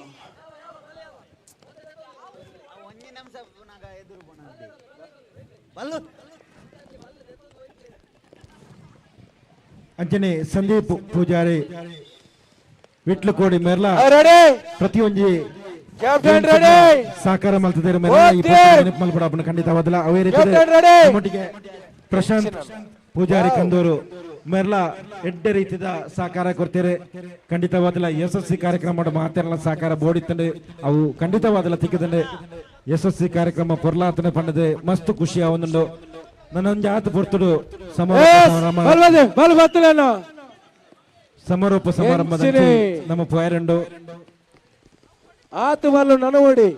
ಅಂಚನೆ ಸಂದೀಪ್ ಪೂಜಾರಿ ವಿಟ್ಲಕೋಡಿ ಮೇರ್ಲ ಪ್ರತಿಯೊಂಜಿ ಕ್ಯಾಪ್ಟನ್ ರೆಡಿ ಸಹಕಾರ ಮಲ್ತದೇರು ಮೇರ್ಲ ಈ ನೆನಪು ಮಲ್ಪಡ ಖಂಡಿತವಾದಲ ಅವೇ ರೀತಿ ನಮ್ಮೊಟ್ಟಿಗೆ ಪ್ರಶಾಂತ್ ಪೂಜಾರಿ ಕಂದೂರು ಮೇರ್ಲ ಎಡ್ಡೆ ರೀತಿದ ಸಹಕಾರ ಕೊಡ್ತೀರಿ ಖಂಡಿತವಾದಲ ಯಶಸ್ವಿ ಕಾರ್ಯಕ್ರಮ ಮಾತೆಲ್ಲ ಸಹಕಾರ ಬೋಡಿತ್ತಂಡೆ ಅವು ಖಂಡಿತವಾದಲ ತಿಕ್ಕದಂಡೆ ಯಶಸ್ವಿ ಕಾರ್ಯಕ್ರಮ ಪೊರ್ಲಾತನೆ ಪಂಡದೆ ಮಸ್ತ್ ಖುಷಿ ಆವೊಂದುಂಡು ನನ್ನೊಂದು ಆತ ಪೊರ್ತುಡು ಸಮಾರೋಪ ಸಮಾರಂಭದ ನಮ್ಮ ಪೋಯರಂಡು ಆತು ಬಲ್ಲು ನನವಡಿ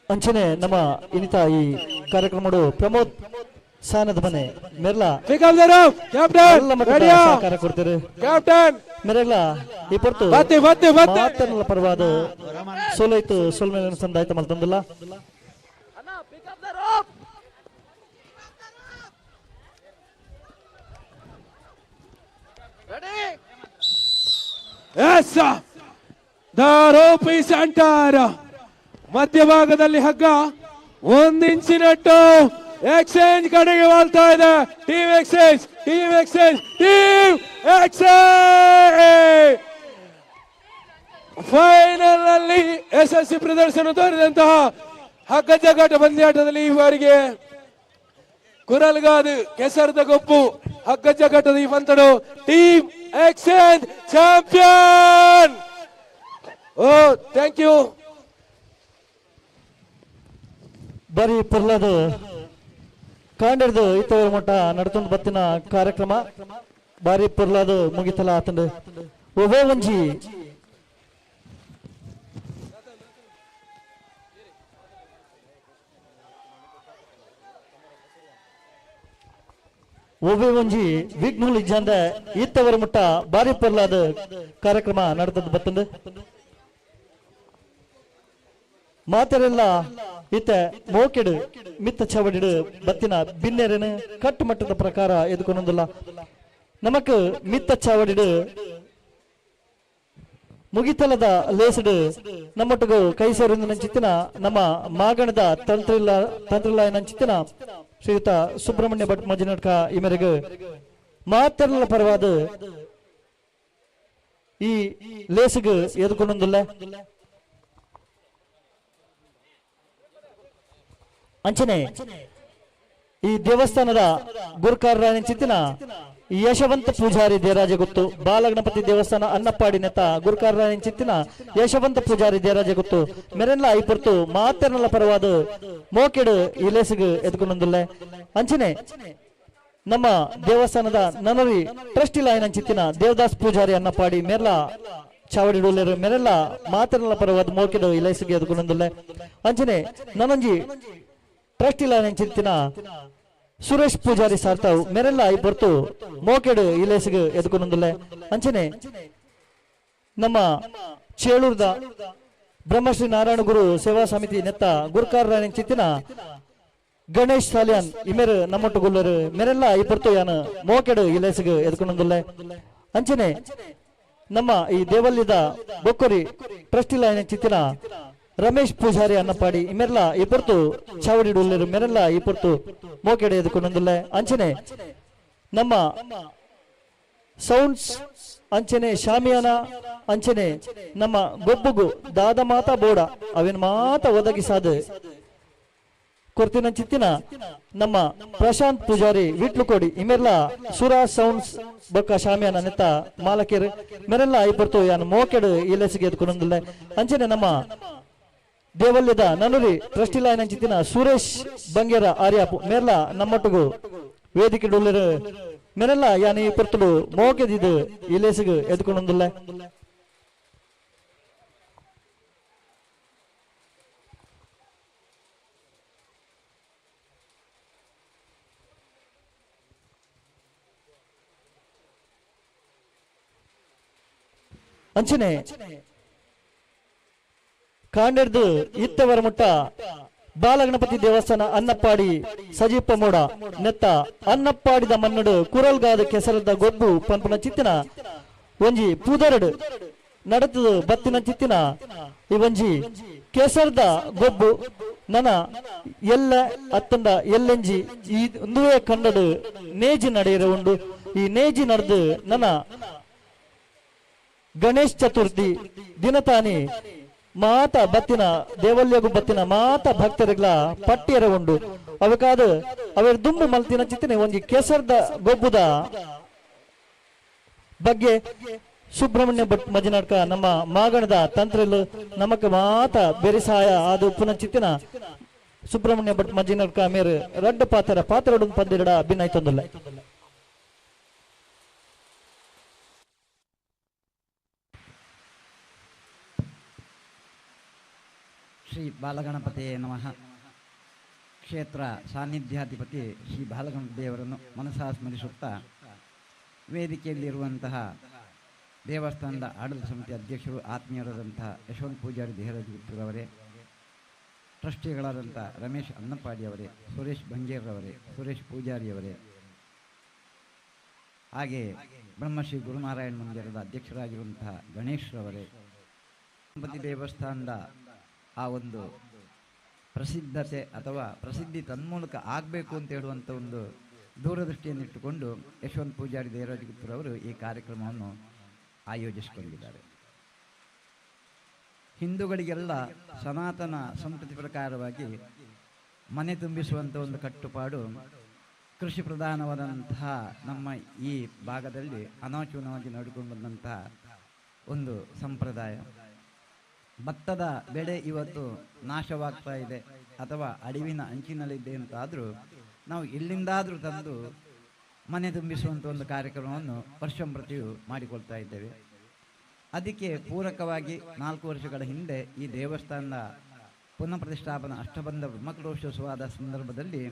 ಅಂಚನೆ ನಮ್ಮ ಇನಿತ ಈ ಕಾರ್ಯಕ್ರಮಡು ಪ್ರಮೋದ್ ಸಾನದ ಮನೆ ಮೆರ್ಲಾ ಸಹಕಾರ ಕೊಡ್ತಾರೆ ಕ್ಯಾಪ್ಟನ್ ಮೆರೆಗ್ಲ ಈ ಪೊರ್ತು ಮಾತನ್ನೆಲ್ಲ ಪರವಾದ ಸೋಲೈತು ಸೋಲ್ಮೇಲೆ ಸಂದಾಯ್ತ ಮಲ್ತಂದಿಲ್ಲ. Yes, the rope is enter. ಮಧ್ಯಭಾಗದಲ್ಲಿ ಹಗ್ಗ 1 ಇಂಚಿನಟ್ಟು ಎಕ್ಸ್ಚೇಂಜ್ ಕಡೆಗೆ ವಾಲ್ತಾ ಇದೆ. Team exchange, team exchange, team exchange. Final ನಲ್ಲಿ ಯಶಸ್ವಿ ಪ್ರದರ್ಶನ ತೋರಿದಂತಹ ಹಗ್ಗ ಜಗ್ಗಾಟ ಪಂದ್ಯಾಟದಲ್ಲಿ ಈ ಬಾರಿಗೆ ಕುರಲ್ಗಾದು ಕೆಸರದ ಗೊಪ್ಪು ಹಗ್ಗ ಜಗ್ಗಾಟದ ಈ ಪಂತಡು team exchange champion. Oh thank you. ಬರೀ ಪೊರ್ಲದ ಕಾಂಡಿರ್ದು ಇತ್ತವರ ಮಟ್ಟ ನಡ್ತೊಂದು ಬತ್ತಿನ ಕಾರ್ಯಕ್ರಮ ಬಾರಿ ಪೊರ್ಲಾದ ಮುಗಿತಲ ಆತಂಡು ಒಬ್ಬ ಒಂಜಿ ಒಬ್ಬೇ ಒಂಜಿ ವಿಘ್ನಗಳು ಇಜ್ಜಂದ ಇತ್ತವರ ಮುಟ್ಟ ಬಾರಿ ಪೊರ್ಲಾದ ಕಾರ್ಯಕ್ರಮ ನಡ್ತದ್ದು ಬತ್ತಂದು ಮಾತೆರೆಲ್ಲ ಇತ್ತ ಮೋಕೆಡು ಮಿತ್ತ ಚವಡಿಡು ಬತ್ತಿನ ಬಿನ್ನೆರನು ಕಟ್ಟುಮಟ್ಟದ ಪ್ರಕಾರ ಎದುಕೊಂಡೊಂದಿಲ್ಲ. ನಮಕ್ ಮಿತ್ತ ಚಾವಡಿಡು ಮುಗಿತಲದ ಲೇಸಡು ನಮ್ಮೊಟ್ಟಿಗೂ ಕೈ ಸೇರಿಂದ ನಂಚಿತ್ತಿನ ನಮ್ಮ ಮಾಗಣದ ತಂತ್ರಿಲ್ಲ ತಂತ್ರಿಲ್ಲ ನಂಚಿತ್ತಿನ ಶ್ರೀಯುತ ಸುಬ್ರಹ್ಮಣ್ಯ ಭಟ್ ಮಂಜುನಾಥ್ ಈ ಮೇರೆಗೆ ಮಾತೆರೆಲ್ಲ ಪರವಾದ ಈ ಲೇಸಿಗೆ ಎದುಕೊಂಡೊಂದಿಲ್ಲ. ಅಂಚನೆ ಈ ದೇವಸ್ಥಾನದ ಗುರುಕಾರರಾಯನ ಚಿತ್ತಿನ ಯಶವಂತ ಪೂಜಾರಿ ದೇರಾಜ ಗೊತ್ತು ಬಾಲಗಣಪತಿ ದೇವಸ್ಥಾನ ಅನ್ನಪ್ಪಾಡಿ ನೆತ್ತ ಗುರುಕಾರರಾಯನ ಚಿತ್ತಿನ ಯಶವಂತ ಪೂಜಾರಿ ದೇರಾಜ ಗೊತ್ತು ಮೆರೆನ್ಲ ಈ ಪೊರ್ತು ಮಾತೆರ್ನಲ ಪರವಾದ ಮೋಕೆಡು ಈ ಲೇಸಿಗೆ ಎದ್ಕೊಂಡೊಂದಿಲ್ಲ. ಅಂಚನೆ ನಮ್ಮ ದೇವಸ್ಥಾನದ ನನರಿ ಟ್ರಸ್ಟಿ ಲಾಯನ ಚಿತ್ತಿನ ದೇವದಾಸ್ ಪೂಜಾರಿ ಅನ್ನಪ್ಪಾಡಿ ಮೇರ್ಲ ಚಾವಡಿ ಡೋಲರು ಮೆರೆಲ್ಲ ಮಾತೆರ್ನಲ ಪರವಾದ ಮೋಕೆಡು ಈ ಲೇಸಿಗೆ ಎದ್ಕೊಂಡೊಂದಿಲ್ಲ. ಅಂಚನೆ ನನಂಜಿ ಟ್ರಸ್ಟ್ ಇಲ್ಲ ಚಿಂತಿನ ಸುರೇಶ್ ಪೂಜಾರಿ ಸಾರ್ತಾವ್ ಮೆರೆಲ್ಲ ಈ ಪೊರ್ತು ಮೋಕೆಡು ಈ ಲೇಸಿಗೆ ಎದ್ಕೊಂಡೊಂದಿಲ್ಲ. ಅಂಚನೆ ನಮ್ಮ ಚೇಳೂರ್ದ ಬ್ರಹ್ಮಶ್ರೀ ನಾರಾಯಣ ಗುರು ಸೇವಾ ಸಮಿತಿ ನೆತ್ತ ಗುರುಕಾರರಾಯನ ಚಿತ್ತಿನ ಗಣೇಶ್ ಸಾಲಿಯಾನ್ ಇಮೇರು ನಮ್ಮೊಟ್ಟು ಗುಲ್ಲರು ಮೆರೆಲ್ಲ ಈ ಪೊರ್ತು ಯಾನ ಮೋಕೆಡು ಈ ಲೇಸಿಗೆ ಎದ್ಕೊಂಡೊಂದಿಲ್ಲ. ಅಂಚನೆ ನಮ್ಮ ಈ ದೇವಲ್ಯದ ಬೊಕ್ಕೊರಿ ಟ್ರಸ್ಟ್ ಇಲ್ಲ ಚಿತ್ತಿನ ರಮೇಶ್ ಪೂಜಾರಿ ಅನ್ನಪಾಡಿ ಇಮೆರ್ಲ ಈ ಪೊರ್ತು ಚಾವಡಿ ಡೊಲ್ಲೆರು ಮೆರೆಲ್ಲ ಈ ಪೊರ್ತು ಮೋಕೆಡೆ ಎದುಕೊಂಡೊಂದಿಲ್ಲ. ಅಂಚನೆ ನಮ್ಮ ಸೌಂಡ್ಸ್ ಅಂಚನೆ ಶಾಮಿಯಾನ ಅಂಚನೆ ನಮ್ಮ ಗೊಬ್ಬುಗು ದಾದ ಮಾತಾ ಬೋಡ ಅವೇನು ಮಾತ ಒದಗಿಸಾದ ಕೊರ್ತಿನ ಚಿತ್ತಿನ ನಮ್ಮ ಪ್ರಶಾಂತ್ ಪೂಜಾರಿ ವಿಟ್ಲುಕೋಡಿ ಇಮೆರ್ಲ ಸುರಾ ಸೌಂಡ್ಸ್ ಬೊಕ್ಕ ಶಾಮಿಯಾನ ನೆತ್ತ ಮಾಲಕೇರು ಮೆರೆಲ್ಲ ಈ ಪೊರ್ತು ಯಾನು ಮೋಕೆಡು ಈ ಲೆಸಿಗೆ ಎದುಕೊಂಡೊಂದಿಲ್ಲ. ಅಂಚನೆ ನಮ್ಮ ದೇವಲ್ಯದ ನನುರಿ ಟ್ರಸ್ಟಿ ಲಾಯನ ಚಿತ್ತಿನ ಸುರೇಶ್ ಬಂಗೇರ ಆರ್ಯಾಪು ಮೇರ್ಲ ನಮ್ಮೊಟ್ಟಿಗೂ ವೇದಿಕೆ ಡೊಲ್ಲರು ಮೆರೆಲ್ಲ ಯಾನಿ ಪೊರ್ತುಡು ಮೋಕೆದಿದ್ದು ಈ ಲೇಸಿಗೆ ಎದ್ಕೊಂಡೊಂದಿಲ್ಲ. ಅಂಚನೆ ಕಾಂಡೆರ್ದು ಇತ್ತವರ ಮುಟ್ಟ ಬಾಲಗಣಪತಿ ದೇವಸ್ಥಾನ ಅನ್ನಪ್ಪಾಡಿ ಸಜೀಪ ಮೋಡ ನೆತ್ತ ಅನ್ನಪ್ಪಾಡಿದ ಮನ್ನಡು ಕುರಲ್ಗಾದ ಕೆಸರದ ಗೊಬ್ಬು ಪನ್ಪುನ ಚಿತ್ತಿನ ಒಂಜಿ ಪೂದರಡು ನಡತದು ಬತ್ತಿನ ಚಿತ್ತಿನ ಈ ಒಂಜಿ ಕೆಸರದ ಗೊಬ್ಬು ನನ ಎಲ್ಲ ಅತ್ತಂದ ಎಲ್ಲೆಂಜಿ ಈ ಒಂದುವೇ ಕಂಡಡು ನೇಜಿ ನಡೆಯರ ಉಂಡು. ಈ ನೇಜಿ ನಡೆದು ನನ್ನ ಗಣೇಶ್ ಚತುರ್ಥಿ ದಿನತಾನಿ ಮಾತ ಬತ್ತಿನ ದೇವಲ್ಯಗು ಬತ್ತಿನ ಮಾತ ಭಕ್ತರಿಗಳ ಪಟ್ಟಿಯರ ಉಂಡು. ಅವಕಾದ ಅವರ ದುಂಬು ಮಲ್ತಿನ ಚಿತ್ತಿನ ಒಂಜಿ ಕೆಸರದ ಗೊಬ್ಬುದ ಬಗ್ಗೆ ಸುಬ್ರಹ್ಮಣ್ಯ ಭಟ್ ಮಜಿನಾಡ್ಕ ನಮ್ಮ ಮಾಗಣದ ತಂತ್ರಲು ನಮಕ್ ಮಾತ ಬೆರಿಸಾಯ ಅದು ಪುನಃ ಚಿತ್ತಿನ ಸುಬ್ರಹ್ಮಣ್ಯ ಭಟ್ ಮಜಿನಾಡ್ಕ ಮೇರು ರಡ್ಡ ಪಾತ್ರ ಪಾತ್ರಡು ಪಂದಿರಡ ಭಿನ್ನಾಯ್ತೊಂದಲ್ಲ. ಶ್ರೀ ಬಾಲಗಣಪತಿಯೇ ನಮಃ. ಕ್ಷೇತ್ರ ಸಾನ್ನಿಧ್ಯಾಧಿಪತಿ ಶ್ರೀ ಬಾಲಗಣಪತಿ ದೇವರನ್ನು ಮನಸಾ ಸ್ಮರಿಸುತ್ತಾ ವೇದಿಕೆಯಲ್ಲಿರುವಂತಹ ದೇವಸ್ಥಾನದ ಆಡಳಿತ ಸಮಿತಿ ಅಧ್ಯಕ್ಷರು ಆತ್ಮೀಯರಾದಂತಹ ಯಶವಂತ ಪೂಜಾರಿ ದೇಹರಾಜುರವರೇ, ಟ್ರಸ್ಟಿಗಳಾದಂಥ ರಮೇಶ್ ಅನ್ನಪ್ಪಾಡಿಯವರೇ, ಸುರೇಶ್ ಬಂಗೇರ್ರವರೇ, ಸುರೇಶ್ ಪೂಜಾರಿಯವರೇ, ಹಾಗೆಯೇ ಬ್ರಹ್ಮಶ್ರೀ ಗುರುನಾರಾಯಣ ಮಂದಿರದ ಅಧ್ಯಕ್ಷರಾಗಿರುವಂತಹ ಗಣೇಶ್ರವರೇ, ಗಣಪತಿ ದೇವಸ್ಥಾನದ ಆ ಒಂದು ಪ್ರಸಿದ್ಧತೆ ಅಥವಾ ಪ್ರಸಿದ್ಧಿ ತನ್ಮೂಲಕ ಆಗಬೇಕು ಅಂತ ಹೇಳುವಂಥ ಒಂದು ದೂರದೃಷ್ಟಿಯನ್ನಿಟ್ಟುಕೊಂಡು ಯಶವಂತ ಪೂಜಾರಿ ದೇವರಾಜಗುತ್ತರವರು ಈ ಕಾರ್ಯಕ್ರಮವನ್ನು ಆಯೋಜಿಸಿಕೊಂಡಿದ್ದಾರೆ. ಹಿಂದೂಗಳಿಗೆಲ್ಲ ಸನಾತನ ಸಂಸ್ಕೃತಿ ಪ್ರಕಾರವಾಗಿ ಮನೆ ತುಂಬಿಸುವಂಥ ಒಂದು ಕಟ್ಟುಪಾಡು ಕೃಷಿ ಪ್ರಧಾನವಾದಂತಹ ನಮ್ಮ ಈ ಭಾಗದಲ್ಲಿ ಅನಾಚೂನವಾಗಿ ನೋಡಿಕೊಂಡು ಬಂದಂತಹ ಒಂದು ಸಂಪ್ರದಾಯ. ಭತ್ತದ ಬೆಳೆ ಇವತ್ತು ನಾಶವಾಗ್ತಾ ಇದೆ ಅಥವಾ ಅಳಿವಿನ ಅಂಚಿನಲ್ಲಿದೆ ಅಂತಾದರೂ ನಾವು ಎಲ್ಲಿಂದಾದರೂ ತಂದು ಮನೆ ತುಂಬಿಸುವಂಥ ಒಂದು ಕಾರ್ಯಕ್ರಮವನ್ನು ವರ್ಷಂಪ್ರತಿಯೂ ಮಾಡಿಕೊಳ್ತಾ ಇದ್ದೇವೆ. ಅದಕ್ಕೆ ಪೂರಕವಾಗಿ 4 ವರ್ಷಗಳ ಹಿಂದೆ ಈ ದೇವಸ್ಥಾನದ ಪುನಃ ಪ್ರತಿಷ್ಠಾಪನಾ ಅಷ್ಟಬಂಧ ಬ್ರಹ್ಮಕಲೋತ್ಸವದ ಸಂದರ್ಭದಲ್ಲಿ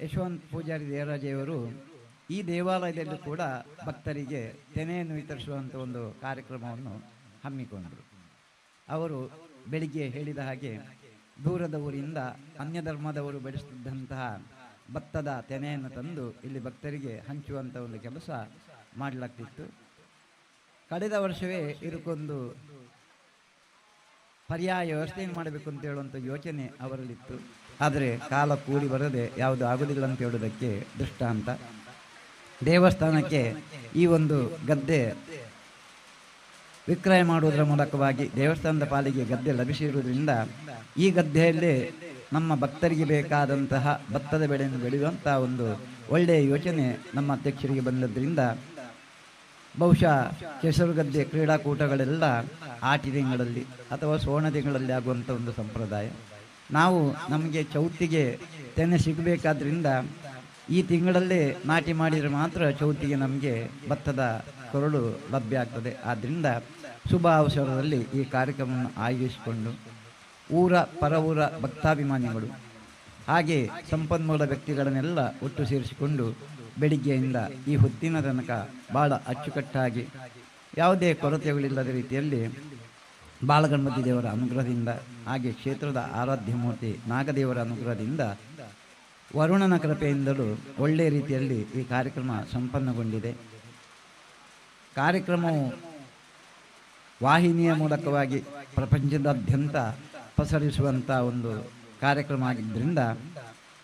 ಯಶವಂತ ಪೂಜಾರಿ ದೇವರಾಜೆಯವರು ಈ ದೇವಾಲಯದಲ್ಲೂ ಕೂಡ ಭಕ್ತರಿಗೆ ತೆನೆಯನ್ನು ವಿತರಿಸುವಂಥ ಒಂದು ಕಾರ್ಯಕ್ರಮವನ್ನು ಹಮ್ಮಿಕೊಂಡರು. ಅವರು ಬೆಳಿಗ್ಗೆ ಹೇಳಿದ ಹಾಗೆ ದೂರದ ಊರಿಂದ ಅನ್ಯ ಧರ್ಮದವರು ಬೆಳೆಸುತ್ತಿದ್ದಂತಹ ಭತ್ತದ ತೆನೆಯನ್ನು ತಂದು ಇಲ್ಲಿ ಭಕ್ತರಿಗೆ ಹಂಚುವಂಥ ಒಂದು ಕೆಲಸ ಮಾಡಲಾಗ್ತಿತ್ತು. ಕಳೆದ ವರ್ಷವೇ ಇದಕ್ಕೊಂದು ಪರ್ಯಾಯ ವ್ಯವಸ್ಥೆಯನ್ನು ಮಾಡಬೇಕು ಅಂತ ಹೇಳುವಂಥ ಯೋಚನೆ ಅವರಲ್ಲಿತ್ತು. ಆದರೆ ಕಾಲ ಕೂಡಿ ಬರದೆ ಯಾವುದು ಆಗುವುದಿಲ್ಲ ಅಂತ ಹೇಳುವುದಕ್ಕೆ ದೃಷ್ಟಾಂತ. ದೇವಸ್ಥಾನಕ್ಕೆ ಈ ಒಂದು ಗದ್ದೆ ವಿಕ್ರಯ ಮಾಡುವುದರ ಮೂಲಕವಾಗಿ ದೇವಸ್ಥಾನದ ಪಾಲಿಗೆ ಗದ್ದೆ ಲಭಿಸಿರುವುದರಿಂದ ಈ ಗದ್ದೆಯಲ್ಲೇ ನಮ್ಮ ಭಕ್ತರಿಗೆ ಬೇಕಾದಂತಹ ಭತ್ತದ ಬೆಳೆಯನ್ನು ಬೆಳೆಯುವಂಥ ಒಂದು ಒಳ್ಳೆಯ ಯೋಚನೆ ನಮ್ಮ ಅಧ್ಯಕ್ಷರಿಗೆ ಬಂದದ್ದರಿಂದ ಬಹುಶಃ ಕೆಸರುಗದ್ದೆ ಕ್ರೀಡಾಕೂಟಗಳೆಲ್ಲ ಆಟಿ ತಿಂಗಳಲ್ಲಿ ಅಥವಾ ಸೋಣ ತಿಂಗಳಲ್ಲಿ ಆಗುವಂಥ ಒಂದು ಸಂಪ್ರದಾಯ. ನಾವು ನಮಗೆ ಚೌತಿಗೆ ತೆನೆ ಸಿಗಬೇಕಾದ್ರಿಂದ ಈ ತಿಂಗಳಲ್ಲೇ ನಾಟಿ ಮಾಡಿದರೆ ಮಾತ್ರ ಚೌತಿಗೆ ನಮಗೆ ಭತ್ತದ ಕೊರಳು ಲಭ್ಯ ಆಗ್ತದೆ. ಆದ್ದರಿಂದ ಶುಭ ಅವಸರದಲ್ಲಿ ಈ ಕಾರ್ಯಕ್ರಮವನ್ನು ಆಯೋಜಿಸಿಕೊಂಡು ಊರ ಪರವೂರ ಭಕ್ತಾಭಿಮಾನಿಗಳು ಹಾಗೆ ಸಂಪನ್ಮೂಲ ವ್ಯಕ್ತಿಗಳನ್ನೆಲ್ಲ ಒಟ್ಟು ಸೇರಿಸಿಕೊಂಡು ಬೆಳಿಗ್ಗೆಯಿಂದ ಈ ಹೊತ್ತಿನ ತನಕ ಭಾಳ ಅಚ್ಚುಕಟ್ಟಾಗಿ ಯಾವುದೇ ಕೊರತೆಗಳಿಲ್ಲದ ರೀತಿಯಲ್ಲಿ ಬಾಲಗಣಪತಿ ದೇವರ ಅನುಗ್ರಹದಿಂದ ಹಾಗೆ ಕ್ಷೇತ್ರದ ಆರಾಧ್ಯ ಮೂರ್ತಿ ನಾಗದೇವರ ಅನುಗ್ರಹದಿಂದ ವರುಣನ ಕೃಪೆಯಿಂದಲೂ ಒಳ್ಳೆಯ ರೀತಿಯಲ್ಲಿ ಈ ಕಾರ್ಯಕ್ರಮ ಸಂಪನ್ನಗೊಂಡಿದೆ. ಕಾರ್ಯಕ್ರಮವು ವಾಹಿನಿಯ ಮೂಲಕವಾಗಿ ಪ್ರಪಂಚದಾದ್ಯಂತ ಪಸರಿಸುವಂಥ ಒಂದು ಕಾರ್ಯಕ್ರಮ ಆಗಿದ್ದರಿಂದ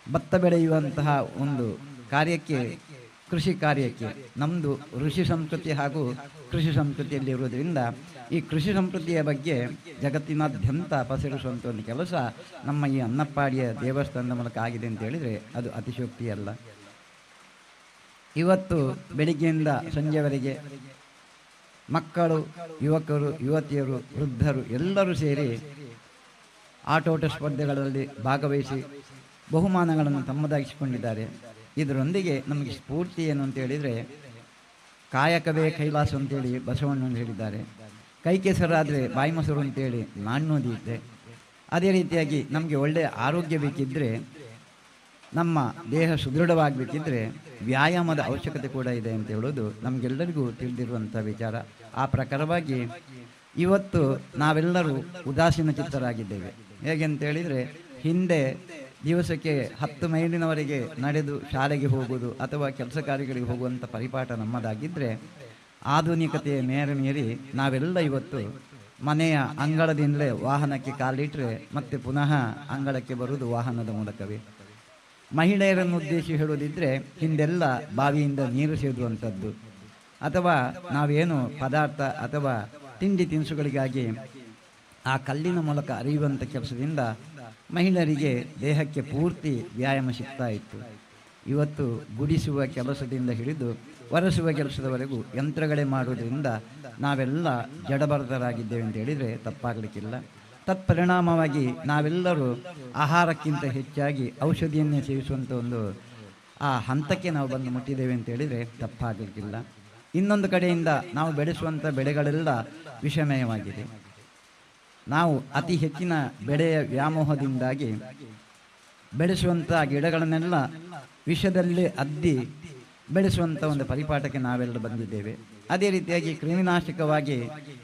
ಭತ್ತ ಬೆಳೆಯುವಂತಹ ಒಂದು ಕಾರ್ಯಕ್ಕೆ, ಕೃಷಿ ಕಾರ್ಯಕ್ಕೆ ನಮ್ಮದು ಋಷಿ ಸಂಸ್ಕೃತಿ ಹಾಗೂ ಕೃಷಿ ಸಂಸ್ಕೃತಿಯಲ್ಲಿರುವುದರಿಂದ ಈ ಕೃಷಿ ಸಂಸ್ಕೃತಿಯ ಬಗ್ಗೆ ಜಗತ್ತಿನಾದ್ಯಂತ ಪಸರಿಸುವಂಥ ಒಂದು ಕೆಲಸ ನಮ್ಮ ಈ ಅನ್ನಪ್ಪಾಡಿಯ ದೇವಸ್ಥಾನದ ಮೂಲಕ ಆಗಿದೆ ಅಂತ ಹೇಳಿದರೆ ಅದು ಅತಿಶಯೋಕ್ತಿಯಲ್ಲ. ಇವತ್ತು ಬೆಳಿಗ್ಗೆಯಿಂದ ಸಂಜೆವರೆಗೆ ಮಕ್ಕಳು, ಯುವಕರು, ಯುವತಿಯರು, ವೃದ್ಧರು ಎಲ್ಲರೂ ಸೇರಿ ಆಟೋಟ ಸ್ಪರ್ಧೆಗಳಲ್ಲಿ ಭಾಗವಹಿಸಿ ಬಹುಮಾನಗಳನ್ನು ತಮ್ಮದಾಗಿಸಿಕೊಂಡಿದ್ದಾರೆ. ಇದರೊಂದಿಗೆ ನಮಗೆ ಸ್ಫೂರ್ತಿ ಏನು ಅಂತ ಹೇಳಿದರೆ, ಕಾಯಕವೇ ಕೈಲಾಸ ಅಂತೇಳಿ ಬಸವಣ್ಣನ ಹೇಳಿದ್ದಾರೆ. ಕೈ ಕೆಸರಾದರೆ ಬಾಯಿ ಮೊಸರು ಅಂತೇಳಿ ನಾಣ್ಣುದಿದ್ದೆ. ಅದೇ ರೀತಿಯಾಗಿ ನಮಗೆ ಒಳ್ಳೆಯ ಆರೋಗ್ಯ ಬೇಕಿದ್ದರೆ, ನಮ್ಮ ದೇಹ ಸುದೃಢವಾಗಬೇಕಿದ್ದರೆ ವ್ಯಾಯಾಮದ ಅವಶ್ಯಕತೆ ಕೂಡ ಇದೆ ಅಂತ ಹೇಳೋದು ನಮಗೆಲ್ಲರಿಗೂ ತಿಳಿದಿರುವಂಥ ವಿಚಾರ. ಆ ಪ್ರಕಾರವಾಗಿ ಇವತ್ತು ನಾವೆಲ್ಲರೂ ಉದಾಸೀನ ಚಿತ್ತರಾಗಿದ್ದೇವೆ. ಹೇಗೆ ಅಂತ ಹೇಳಿದರೆ, ಹಿಂದೆ ದಿವಸಕ್ಕೆ 10 ಮೈಲಿನವರೆಗೆ ನಡೆದು ಶಾಲೆಗೆ ಹೋಗುವುದು ಅಥವಾ ಕೆಲಸ ಕಾರ್ಯಗಳಿಗೆ ಹೋಗುವಂಥ ಪರಿಪಾಠ ನಮ್ಮದಾಗಿದ್ದರೆ, ಆಧುನಿಕತೆಯ ಮೇರೆ ಮೀರಿ ನಾವೆಲ್ಲ ಇವತ್ತು ಮನೆಯ ಅಂಗಳದಿಂದಲೇ ವಾಹನಕ್ಕೆ ಕಾಲಿಟ್ಟರೆ ಮತ್ತೆ ಪುನಃ ಅಂಗಳಕ್ಕೆ ಬರುವುದು ವಾಹನದ ಮೂಲಕವೇ. ಮಹಿಳೆಯರನ್ನು ಉದ್ದೇಶಿಸಿ ಹೇಳೋದಿದ್ದರೆ, ಹಿಂದೆಲ್ಲ ಬಾವಿಯಿಂದ ನೀರು ಸೇದುವಂಥದ್ದು ಅಥವಾ ನಾವೇನು ಪದಾರ್ಥ ಅಥವಾ ತಿಂಡಿ ತಿನಿಸುಗಳಿಗಾಗಿ ಆ ಕಲ್ಲಿನ ಮೂಲಕ ಅರಿಯುವಂಥ ಕೆಲಸದಿಂದ ಮಹಿಳೆಯರಿಗೆ ದೇಹಕ್ಕೆ ಪೂರ್ತಿ ವ್ಯಾಯಾಮ ಸಿಗ್ತಾ ಇತ್ತು. ಇವತ್ತು ಗುಡಿಸುವ ಕೆಲಸದಿಂದ ಹಿಡಿದು ಒರೆಸುವ ಕೆಲಸದವರೆಗೂ ಯಂತ್ರಗಳೇ ಮಾಡುವುದರಿಂದ ನಾವೆಲ್ಲ ಜಡಭರತರಾಗಿದ್ದೇವೆ ಅಂತ ಹೇಳಿದರೆ ತಪ್ಪಾಗಲಿಕ್ಕಿಲ್ಲ. ತತ್ಪರಿಣಾಮವಾಗಿ ನಾವೆಲ್ಲರೂ ಆಹಾರಕ್ಕಿಂತ ಹೆಚ್ಚಾಗಿ ಔಷಧಿಯನ್ನೇ ಸೇವಿಸುವಂಥ ಒಂದು ಆ ಹಂತಕ್ಕೆ ನಾವು ಬಂದು ಮುಟ್ಟಿದ್ದೇವೆ ಅಂತ ಹೇಳಿದರೆ ತಪ್ಪಾಗಲಿಕ್ಕಿಲ್ಲ. ಇನ್ನೊಂದು ಕಡೆಯಿಂದ ನಾವು ಬೆಳೆಸುವಂಥ ಬೆಳೆಗಳೆಲ್ಲ ವಿಷಮಯವಾಗಿದೆ. ನಾವು ಅತಿ ಹೆಚ್ಚಿನ ಬೆಳೆಯ ವ್ಯಾಮೋಹದಿಂದಾಗಿ ಬೆಳೆಸುವಂಥ ಗಿಡಗಳನ್ನೆಲ್ಲ ವಿಷದಲ್ಲೇ ಅದ್ದಿ ಬೆಳೆಸುವಂಥ ಒಂದು ಪರಿಪಾಠಕ್ಕೆ ನಾವೆಲ್ಲ ಬಂದಿದ್ದೇವೆ. ಅದೇ ರೀತಿಯಾಗಿ ಕ್ರಿಮಿನಾಶಕವಾಗಿ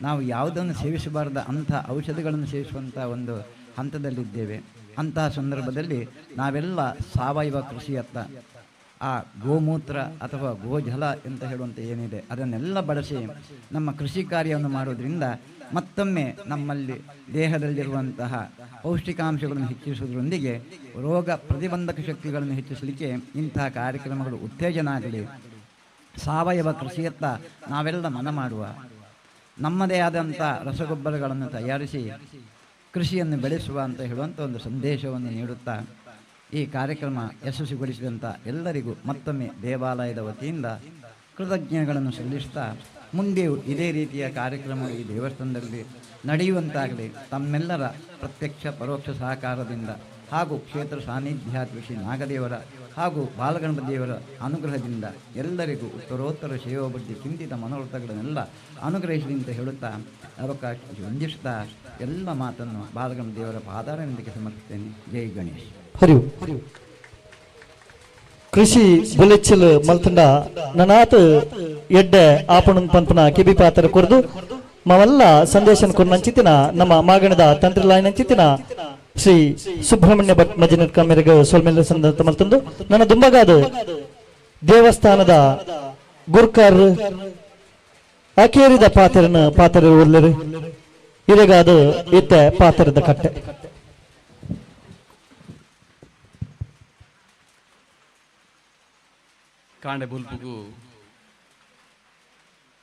ನಾವು ಯಾವುದನ್ನು ಸೇವಿಸಬಾರದ ಅಂಥ ಔಷಧಿಗಳನ್ನು ಸೇವಿಸುವಂಥ ಒಂದು ಹಂತದಲ್ಲಿದ್ದೇವೆ. ಅಂತಹ ಸಂದರ್ಭದಲ್ಲಿ ನಾವೆಲ್ಲ ಸಾವಯವ ಕೃಷಿಯತ್ತ ಆ ಗೋಮೂತ್ರ ಅಥವಾ ಗೋಜಲ ಅಂತ ಹೇಳುವಂಥ ಏನಿದೆ ಅದನ್ನೆಲ್ಲ ಬಳಸಿ ನಮ್ಮ ಕೃಷಿ ಕಾರ್ಯವನ್ನು ಮಾಡೋದರಿಂದ ಮತ್ತೊಮ್ಮೆ ನಮ್ಮಲ್ಲಿ ದೇಹದಲ್ಲಿರುವಂತಹ ಪೌಷ್ಟಿಕಾಂಶಗಳನ್ನು ಹೆಚ್ಚಿಸುವುದರೊಂದಿಗೆ ರೋಗ ಪ್ರತಿಬಂಧಕ ಶಕ್ತಿಗಳನ್ನು ಹೆಚ್ಚಿಸಲಿಕ್ಕೆ ಇಂತಹ ಕಾರ್ಯಕ್ರಮಗಳು ಉತ್ತೇಜನ ಆಗಲಿ. ಸಾವಯವ ಕೃಷಿಯತ್ತ ನಾವೆಲ್ಲ ಮನ ಮಾಡುವ, ನಮ್ಮದೇ ಆದಂಥ ರಸಗೊಬ್ಬರಗಳನ್ನು ತಯಾರಿಸಿ ಕೃಷಿಯನ್ನು ಬೆಳೆಸುವ ಅಂತ ಹೇಳುವಂಥ ಒಂದು ಸಂದೇಶವನ್ನು ನೀಡುತ್ತಾ ಈ ಕಾರ್ಯಕ್ರಮ ಯಶಸ್ವಿಗೊಳಿಸಿದಂಥ ಎಲ್ಲರಿಗೂ ಮತ್ತೊಮ್ಮೆ ದೇವಾಲಯದ ವತಿಯಿಂದ ಕೃತಜ್ಞತೆಗಳನ್ನು ಸಲ್ಲಿಸುತ್ತಾ, ಮುಂದೆಯೂ ಇದೇ ರೀತಿಯ ಕಾರ್ಯಕ್ರಮ ಈ ದೇವಸ್ಥಾನದಲ್ಲಿ ನಡೆಯುವಂತಾಗಲಿ ತಮ್ಮೆಲ್ಲರ ಪ್ರತ್ಯಕ್ಷ ಪರೋಕ್ಷ ಸಹಕಾರದಿಂದ ಹಾಗೂ ಕ್ಷೇತ್ರ ಸಾನ್ನಿಧ್ಯಾತ್ಮ ಶ್ರೀ ನಾಗದೇವರ ಹಾಗೂ ಬಾಲಗಣಪತಿ ದೇವರ ಅನುಗ್ರಹದಿಂದ ಎಲ್ಲರಿಗೂ ಉತ್ತರೋತ್ತರ ಶ್ರೇಯೋಬುದ್ಧಿ ಚಿಂತಿತ ಮನೋರಥಗಳನ್ನೆಲ್ಲ ಅನುಗ್ರಹಿಸಲಿ ಅಂತ ಹೇಳುತ್ತಾ ಅವಕಾಶ ವಂದಿಸುತ್ತಾ ಎಲ್ಲ ಮಾತನ್ನು ಬಾಲಗಣಪತಿ ದೇವರ ಪಾದಾರವಿಂದಕ್ಕೆ ಸಮರ್ಪಿಸ್ತೇನೆ. ಜೈ ಗಣೇಶ್. ಹರಿವು ಕೃಷಿ ಬುಲೆಚ್ಚಲ್ ಮಲ್ತಂಡ ನನಾತ್ ಎಡ್ಡೆ ಆಪಣನ್ ಪಂಪನ ಕಿಬಿ ಪಾತ್ರ ಕೊರ್ದು ಮವಲ್ಲ ಸಂದೇಶನ್ ಕೊರ್ನಂಚಿತಿನ ನಮ್ಮ ಮಾಗಣದ ತಂತ್ರಿಲಾಯನಂಚಿತಿನ ಶ್ರೀ ಸುಬ್ರಹ್ಮಣ್ಯ ಭಟ್ ಮಜಿನರ್ ಕಮ್ಮೆರೆಗೆ ಸೊಲ್ಮೆಲ್ಲ ಸಂದ ಮಲ್ತಂದು ನನ್ನ ದುಂಬಗಾದ ದೇವಸ್ಥಾನದ ಗುರ್ಕರ್ ಅಕೇರಿದ ಪಾತ್ರನ ಪಾತ್ರ ಉರ್ಲರು ಇರೆಗಾದ ಇತ್ತೆ ಪಾತ್ರದ ಕಟ್ಟೆ. ಕಾಂಡೆ ಬುಲ್ಪುಗು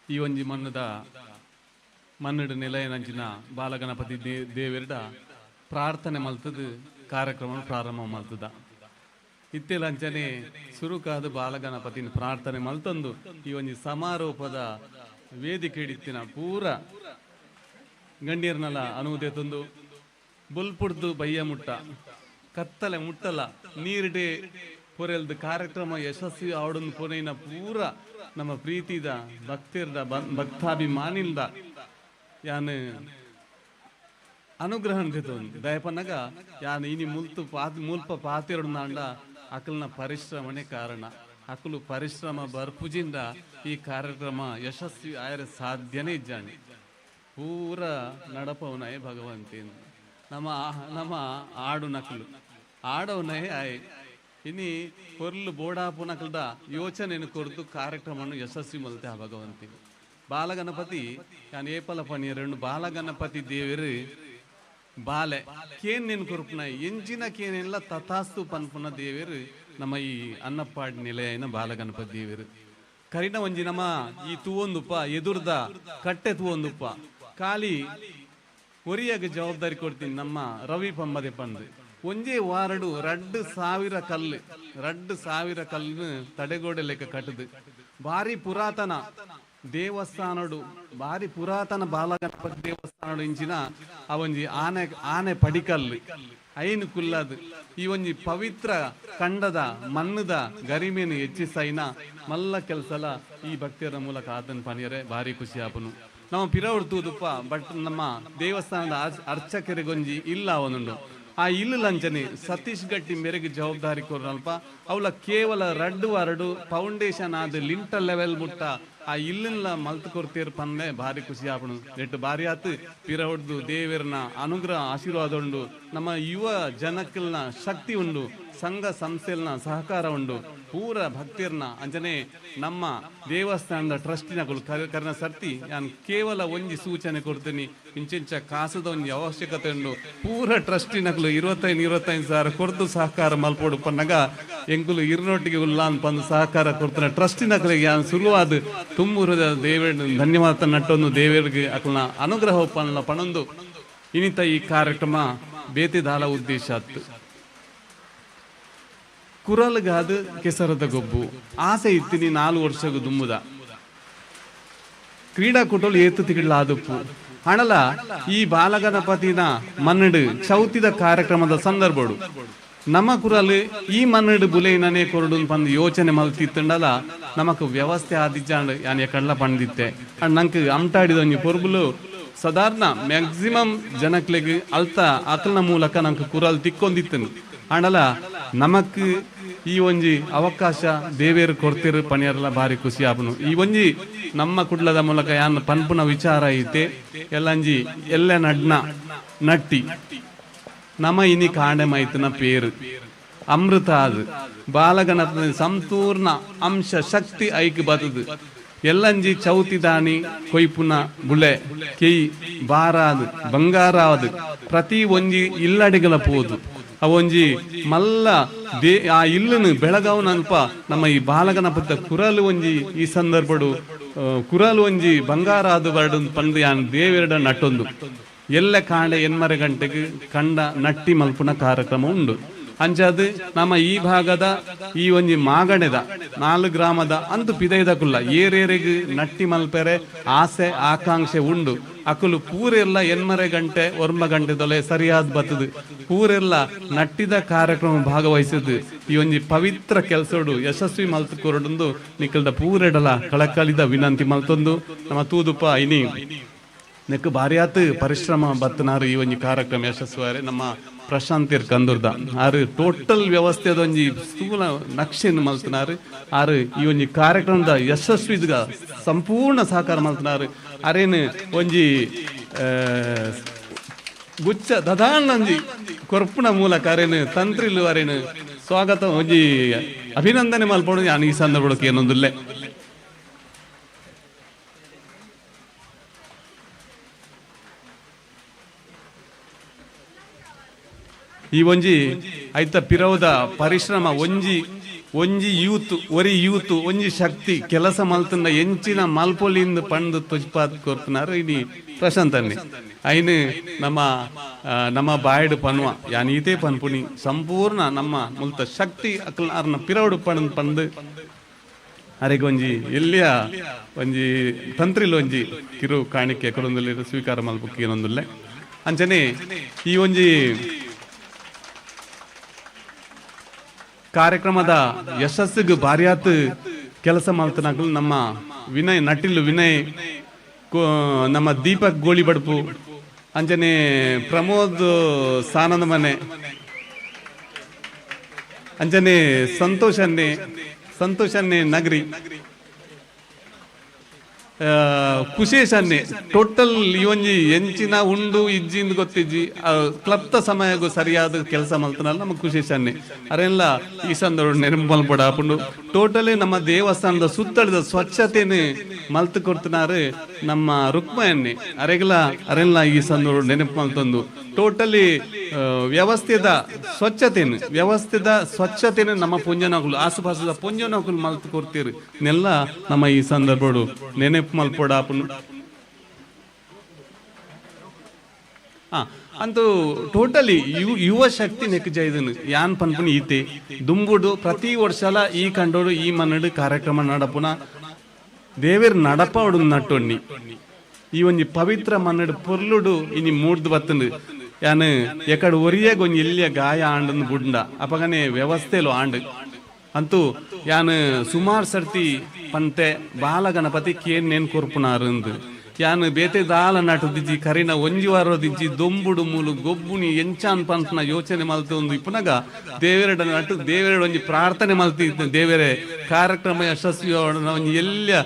ಈ ಒಂಜಿ ಮಣ್ಣದ ಮನ್ನಡು ನಿಲಯನಂಚಿನ ಬಾಲಗಣಪತಿ ದೇವೆರ್ಡ ಪ್ರಾರ್ಥನೆ ಮಲ್ತದ ಕಾರ್ಯಕ್ರಮ ಪ್ರಾರಂಭ ಮಲ್ತದ. ಇತ್ತೆಲಂಚನೆ ಸುರುಕಾದ ಬಾಲಗಣಪತಿನ ಪ್ರಾರ್ಥನೆ ಮಲ್ತಂದು ಈ ಒಂಜಿ ಸಮಾರೋಪದ ವೇದಿಕೆ ಹಿಡಿತಿನ ಪೂರ ಗಂಡೀರ್ನಲ ಅನುವುದೇ ತಂದು ಬುಲ್ಪುಡ್ದು ಬಯ್ಯ ಮುಟ್ಟ ಕತ್ತಲೆ ಮುಟ್ಟಲ ನೀರಿಡೆ ಪೊರೆಲ್ದು ಕಾರ್ಯಕ್ರಮ ಯಶಸ್ವಿ ಆವಡನ್ ಪೊರೆಯಿನ ಪೂರ ನಮ್ಮ ಪ್ರೀತಿದ ಭಕ್ತಿರ್ದ ಭಕ್ತಾಭಿಮಾನಿಲ್ದ ಯಾನ್ ಅನುಗ್ರಹ ದಯಪನಗ ಯಾನ್ ಇನಿ ಮುಲ್ತು ಮೂಲ್ಪ ಪಾತಿರಡು ನಾಂಡ ಅಕಲ್ನ ಪರಿಶ್ರಮನೇ ಕಾರಣ. ಅಕಲು ಪರಿಶ್ರಮ ಬರ್ಪುಜಿಂದ ಈ ಕಾರ್ಯಕ್ರಮ ಯಶಸ್ವಿ ಆಯರ ಸಾಧ್ಯನೇ ಇಜ್ಜಾಣಿ. ಪೂರ ನಡಪವನಯೇ ಭಗವಂತಿ ನಮ್ಮ ನಮ್ಮ ಆಡು ನಕಲು ಆಡವನಯೇ ಆಯ್ ಇನಿ ಕೊರ್ಲು ಬೋಡಾಪು ನಕಲ್ದ ಯೋಚನೆಯನ್ನು ಕೊರ್ದು ಕಾರ್ಯಕ್ರಮವನ್ನು ಯಶಸ್ವಿ ಮಲ್ತೆ ಆ ಭಗವಂತಿ. ಬಾಲಗಣಪತಿ ಯಾನ್ ಏಪಲ ಪಣಿಯರನ್ನು ಬಾಲಗಣಪತಿ ದೇವರು ಬಾಲೆ ಕೇನ್ ನೆನ್ ಕೊರ್ಪುನ ಎಂಜಿನ ಕೇನೆಲ್ಲ ತಥಾಸ್ತು ಪನ್ಪುನ ದೇವರು ನಮ್ಮ ಈ ಅನ್ನಪ್ಪಾಡಿ ನಿಲಯನ ಬಾಲಗಣಪತಿ ದೇವರು. ಕರಿನ ಒಂಜಿ ನಮ್ಮ ಈ ತೂವೊಂದುಪ್ಪ ಎದುರ್ದ ಕಟ್ಟೆ ತೂವೊಂದುಪ್ಪ ಖಾಲಿ ಒರಿಯಾಗ ಜವಾಬ್ದಾರಿ ಕೊಡ್ತೀನಿ ನಮ್ಮ ರವಿ ಪಂಬದೆ ಪಂದು ಒಂಜೇ ವಾರಡು 2000 ಕಲ್ಲು 2000 ಕಲ್ಲು ತಡೆಗೋಡೆ ಲೆಕ್ಕ ಕಟ್ಟದು. ಭಾರಿ ಪುರಾತನ ದೇವಸ್ಥಾನಡು ಭಾರಿ ಪುರಾತನ ಬಾಲಗಣಪತಿ ದೇವಸ್ಥಾನಡು ಇಂಚಿನ ಆ ಒಂಜಿ ಆನೆ ಆನೆ ಪಡಿಕಲ್ಲು ಐನು ಕುಲ್ಲದು ಈ ಒಂಜಿ ಪವಿತ್ರ ಕಂಡದ ಮಣ್ಣದ ಗರಿಮೇನು ಹೆಚ್ಚಿಸೈನ ಮಲ್ಲ ಕೆಲಸಲ ಈ ಭಕ್ತಿಯರ ಮೂಲಕ ಆತನ ಪನಿಯರೆ ಭಾರಿ ಖುಷಿ ಆಪನು. ನಮ್ಮ ಪಿರವರ್ ತೂದುಪ್ಪ ಬಟ್ ನಮ್ಮ ದೇವಸ್ಥಾನದ ಅರ್ಚಕರಿಗೊಂಜಿ ಇಲ್ಲ ಅವನುಂಡು ಆ ಇಲ್ಲು ಲಂಚನೆ ಸತೀಶ್ ಗಟ್ಟಿ ಮೇರೆಗೆ ಜವಾಬ್ದಾರಿ ಕೊರಲ್ಪ ಅವಳ ಕೇವಲ 2 ವಾರಡು ಫೌಂಡೇಶನ್ ಆದ ಲಿಂಟಲ್ ಲೆವೆಲ್ ಮುಟ್ಟ ಆ ಇಲ್ಲನ್ಲ ಮಲ್ತು ಕೊರ್ತೀರ್ ಪಂದೆ ಭಾರಿ ಖುಷಿ ಆಪಣು. ನೆಟ್ಟು ಭಾರಿ ಆತು ಪಿರ ಹೊಡ್ದು ದೇವರನ ಅನುಗ್ರಹ ಆಶೀರ್ವಾದ ಉಂಡು, ನಮ್ಮ ಯುವ ಜನಕ್ಕಲ್ನ ಶಕ್ತಿ ಉಂಡು, ಸಂಘ ಸಂಸ್ಥೆಲ್ನ ಸಹಕಾರ ಉಂಡು, ಪೂರ ಭಕ್ತಿರ್ನ ಅಂಚನೆ ನಮ್ಮ ದೇವಸ್ಥಾನದ ಟ್ರಸ್ಟಿನಗಳು ಕರ್ನ ಸರ್ತಿ ನಾನು ಕೇವಲ ಒಂಜಿ ಸೂಚನೆ ಕೊಡ್ತೀನಿ, ಇಂಚಿಂಚ ಕಾಸದ ಒಂಜಿ ಅವಶ್ಯಕತೆ ಉಂಡು, ಪೂರ ಟ್ರಸ್ಟಿನಗಳು 25 ಸಾವಿರ ಕೊರ್ದು ಸಹಕಾರ ಮಲ್ಪೋಡು ಪನ್ನಗ ಎಂಕುಲು ಇರ್ನೊಟ್ಟಿಗೆ ಉಲ್ಲಾನ್ ಪಂದು ಸಹಕಾರ ಕೊಡ್ತಾನೆ ಟ್ರಸ್ಟಿನಗಳಿಗೆ ಯಾನ್ ಸುಲುವಾದ ತುಂಬೂರದ ದೇವೇರ್ ಧನ್ಯವಾದ ನಟ್ಟೊಂದು ದೇವೇರ್ಗೆ ಅಕಲ್ನ ಅನುಗ್ರಹ ಪನ್ನ ಪಣೊಂದು ಇನ್ನಿತ ಈ ಕಾರ್ಯಕ್ರಮ ಬೇತಿದಾಲ ಉದ್ದೇಶ ಆತ್ತು. ಕುರಲ್ಗಾದ ಕೆಸರದ ಗೊಬ್ಬು ಆಸೆ ಇತ್ತೀನಿ 4 ವರ್ಷಗೂ ದುಮ್ಮುದ ಕ್ರೀಡಾಕೂಟಲು ಏತು ತಿಗಿಡ್ಲಾದುಪ್ಪು ಹಣಲ ಈ ಬಾಲಗಣಪತಿನ ಮನ್ನಡು ಚೌತಿದ ಕಾರ್ಯಕ್ರಮದ ಸಂದರ್ಭಡು ನಮ್ಮ ಕುರಲ್ ಈ ಮನ್ನಡು ಬುಲೆಯಿನೇ ಕೊರಡು ಪಂದು ಯೋಚನೆ ಮಲ್ತಿತ್ತಂಡಲ ನಮಕ್ ವ್ಯವಸ್ಥೆ ಆದಿಜ್ಜಾಂಡ್ ಯಾನ್ ಕಡ್ಲ ಪಂದಿತ್ತೆ. ಅಂಡ್ ನಂಗೆ ಅಮ್ಟಾಡಿದ ಒಂಜಿ ಪೊರ್ಬುಲು ಸಾಧಾರಣ ಮ್ಯಾಕ್ಸಿಮಮ್ ಜನಕ್ಲೆಗ್ ಅಲ್ತ ಅಕಲ್ನ ಮೂಲಕ ನಂಗೆ ಕುರಲ್ ತಿಕ್ಕೊಂದಿತ್ತನು. ಆಂಡಲ ನಮಕ್ ಈ ಒಂಜಿ ಅವಕಾಶ ದೇವೇರು ಕೊಡ್ತಿರು ಪಣಿಯರ್ಲ ಭಾರಿ ಖುಷಿ ಆಪನು. ಈ ಒಂಜಿ ನಮ್ಮ ಕುಡ್ಲದ ಮೂಲಕ ಯಾನ್ ಪನ್ಪುನ ವಿಚಾರ ಐತೆ ಎಲ್ಲಂಜಿ ಎಲ್ಲ ನಡ್ನ ನಟ್ಟಿ ನಮ ಇನಿ ಕಾಂಡೆ ಮೈತನ ಪೇರು ಅಮೃತ ಅದು ಬಾಲಗಣಪನ ಸಂಪೂರ್ಣ ಅಂಶ ಶಕ್ತಿ ಐಕ್ ಬತದು ಎಲ್ಲಂಜಿ ಚೌತಿ ದಾನಿ ಕೊಯ್ಪುನ ಬುಳೆ ಕೆಯ್ ಬಾರಾದು ಬಂಗಾರಾದು ಪ್ರತಿ ಒಂಜಿ ಇಲ್ಲಡಿಗಳ ಪೋದು ಅವೊಂಜಿ ಮಲ್ಲ they ಆ ಇಲ್ಲನು ಬೆಳಗಾವನಲ್ಪ ನಮ್ಮ ಈ ಬಾಲಗಣಪತಿ ಕುರಲು ಒಂಜಿ ಈ ಸಂದರ್ಭಡು ಕುರಲು ಒಂಜಿ ಬಂಗಾರ ಅದು ಬರಡು ಪಂದು ಯಾನ್ ದೇವೆರಡ ನಟ್ಟೊಂದು ಎಲ್ಲ ಕಾಂಡೆ 8 ಗಂಟೆಗೆ ಕಂಡ ನಟ್ಟಿ ಮಲ್ಪುನ ಕಾರ್ಯಕ್ರಮ ಉಂಡು. ಅಂಚಾದ ನಮ್ಮ ಈ ಭಾಗದ ಈ ಒಂಜಿ ಮಾಗಣೆದ 4 ಗ್ರಾಮದ ಅಂತು ಪಿದೈದ ಕುಲ್ಲ ಏರೇರೆಗ್ ನಟ್ಟಿ ಮಲ್ಪೆರೆ ಆಸೆ ಆಕಾಂಕ್ಷೆ ಉಂಡು. ಅಕುಲು ಪೂರೆಲ್ಲ 8 ಗಂಟೆ 9 ಗಂಟೆದೊಲೆ ಸರಿಯಾದ ಬತ್ತದು ಪೂರೆಲ್ಲ ನಟ್ಟಿದ ಕಾರ್ಯಕ್ರಮ ಭಾಗವಹಿಸಿದ್ದು ಈ ಒಂಜಿ ಪವಿತ್ರ ಕೆಲಸಡು ಯಶಸ್ವಿ ಮಲ್ತು ಕೊರಡೊಂದು ನಿಕಲ್ದ ಪೂರೆಡಲ ಕಳಕಳಿದ ವಿನಂತಿ ಮಲ್ತೊಂದು ನಮ್ಮ ತೂದುಪ ಇನಿ ನೆಕ್ ಭಾರಿಯಾತ್ ಪರಿಶ್ರಮ ಬತ್ತನಾರು ಈ ಒಂಜಿ ಕಾರ್ಯಕ್ರಮ ಯಶಸ್ವಿಯಾರೆ ನಮ್ಮ ಪ್ರಶಾಂತಿರ್ ಕಂದುರ್ದ ಆರು ಟೋಟಲ್ ವ್ಯವಸ್ಥೆದ ಒಂಜಿ ಸ್ಥೂಲ ನಕ್ಷೆಯನ್ನು ಮಲ್ತನಾರು ಆರು ಈ ಒಂಜಿ ಕಾರ್ಯಕ್ರಮದ ಯಶಸ್ವಿದ ಸಂಪೂರ್ಣ ಸಹಕಾರ ಮಲ್ತನಾರು. ಅರೇನು ಒಂಜಿ ಗುಚ್ಚ ದದಾನಂಜಿ ಕೊರ್ಪುನ ಮೂಲಕ ಅರೇನು ತಂತ್ರಿಲು ಅರೇನು ಸ್ವಾಗತ ಒಂಜಿ ಅಭಿನಂದನೆ ಮಲ್ಪೋಡು ನಾನು ಈ ಸಂದರ್ಭಕ್ಕೆ ಏನೊಂದುಲ್ಲೆ. ಈ ಒಂಜಿ ಐತ ಪಿರವದ ಪರಿಶ್ರಮ ಒಂಜಿ ಒಂಜಿ ಯೂತ್ ಒರಿ ಯೂತ್ ಒಂಜಿ ಶಕ್ತಿ ಕೆಲಸ ಮಲ್ತಂದ ಎಂಚಿನ ಮಲ್ಪೊಲಿಂದ ಪಂದು ತುಜ್ಪಾತ್ ಕೊರ್ತನಾರು ಇನಿ ಪ್ರಶಾಂತನ್ನಿ ಐನು ನಮ್ಮ ನಮ್ಮ ಬಾಯ್ಡ್ ಪನ್ವ ಯಾನ್ ಈತೇ ಪನ್ಪುನಿ ಸಂಪೂರ್ಣ ನಮ್ಮ ಮುಲ್ತ ಶಕ್ತಿ ಅಕ್ಲ ಅರ್ನ ಪಿರವಡು ಪಣ್ ಪಂದು ಅರೆಗೆ ಒಂಜಿ ಎಲ್ಲಿಯ ಒಂಜಿ ತಂತ್ರಿಲ್ ಒಂಜಿ ಕಿರು ಕಾಣಿಕೆ ಕೊರೊಂದುಲ್ಲೆ ಸ್ವೀಕಾರ ಮಲ್ಪುಕ್ಕೆ ಏನೊಂದುಲ್ಲೆ. ಅಂಚನೆ ಈ ಒಂಜಿ ಕಾರ್ಯಕ್ರಮದ ಯಶಸ್ಸಿಗೆ ಭಾರಿಯಾತ್ ಕೆಲಸ ಮಲ್ತನಾಗಲು ನಮ್ಮ ವಿನಯ್ ನಟಿಲ್ ವಿನಯ್ ನಮ್ಮ ದೀಪಕ್ ಗೋಳಿಬಡ್ಪು ಅಂಚನೆ ಪ್ರಮೋದ್ ಸಾನಂದ ಮನೆ ಅಂಚನೆ ಸಂತೋಷನ್ನೇ ನಗರಿ ಕುಶೇಶನ್ನೇ ಟೋಟಲ್ ಈ ಒಂಜಿ ಎಂಚಿನ ಉಂಡು ಇಜ್ಜಿಂದ ಗೊತ್ತಿಜ್ಜಿ ಕ್ಲಪ್ತ ಸಮಯಗೂ ಸರಿಯಾದ ಕೆಲಸ ಮಲ್ತನಲ್ಲ ನಮ್ಮ ಕುಶೇಶನ್ನೇ ಅರೆಲ್ಲ ಈ ಸಂದರ್ಭ ನೆನಪು ಮಲ್ಪಡ ಆಪುಂಡು. ಟೋಟಲಿ ನಮ್ಮ ದೇವಸ್ಥಾನದ ಸುತ್ತಳಿದ ಸ್ವಚ್ಛತೆಯನ್ನು ಮಲ್ತು ಕೊಡ್ತಿನಾರು ನಮ್ಮ ರುಕ್ಮಯನ್ನೇ ಅರೆಗಲ ಅರೆಲ್ಲ ಈ ಸಂದರ್ಭ ನೆನಪು ಮಲ್ತೊಂದು ಟೋಟಲಿ ವ್ಯವಸ್ಥೆದ ಸ್ವಚ್ಛತೆಯನ್ನು ನಮ್ಮ ಪುಂಜನಕುಲು ಆಸುಪಾಸದ ಪುಂಜನಕುಲು ಮಲ್ತು ಕೊಡ್ತೀರಿ ನೆಲ್ಲ ನಮ್ಮ ಈ ಸಂದರ್ಭಡು ನೆನಪು ಮಲ್ಪೊಡ ಆಪುಂಡು. ಅಂತೂ ಟೋಟಲಿ ಯುವ ಶಕ್ತಿ ನೆಕ್ ಜೈದನು ಯಾನ್ ಪನ್ಪುನಿ ಈತೆ ದುಂಬುಡು ಪ್ರತಿ ವರ್ಷಲ ಈ ಕಂಡೋಡು ಈ ಮನ್ನಡು ಕಾರ್ಯಕ್ರಮ ನಡಪುನ ದೇವೇರ್ ನಡಪವಡು ನಟ್ಟೊಣ್ಣಿ ಈ ಒಂಜಿ ಪವಿತ್ರ ಮನ್ನಡು ಪೊರ್ಲುಡು ಇನಿ ಮೂಡ್ದು ಬತ್ತಂದು ಯಾನ್ ಎಕಡೆ ಒರಿಯಾಗ ಒಂಜಿ ಎಲ್ಲಿಯ ಗಾಯ ಆಂಡನ್ನು ಬುಡ್ಡ ಅಪಗನೆ ವ್ಯವಸ್ಥೆಲು ಆಂಡ್ ಅಂತೂ ಯಾನ್ ಸುಮಾರು ಸರ್ತಿ ಪಂತೆ ಬಾಲಗಣಪತಿ ಕೇನ್ ನೇನ್ ಕೊರ್ಪುನಾರಂದು ಯಾನ್ ಬೇತೆ ದಾಲ ನಟದಿಜ್ಜಿ ಕರಿನ ಒಂಜಿ ವಾರದಿಜ್ಜಿ ದೊಂಬುಡು ಮೂಲು ಗೊಬ್ಬುನಿ ಎಂಚಾನ್ ಪಂತನ ಯೋಚನೆ ಮಲ್ತೊಂದು ಇಪ್ಪುನಗ ದೇವೆರಡ ನಟು ದೇವೆರಡ ಒಂಜಿ ಪ್ರಾರ್ಥನೆ ಮಲ್ತಿ ದೇವೆರೆ ಕಾರ್ಯಕ್ರಮ ಯಶಸ್ವಿ ಒಂಜಿ ಎಲ್ಲಿಯ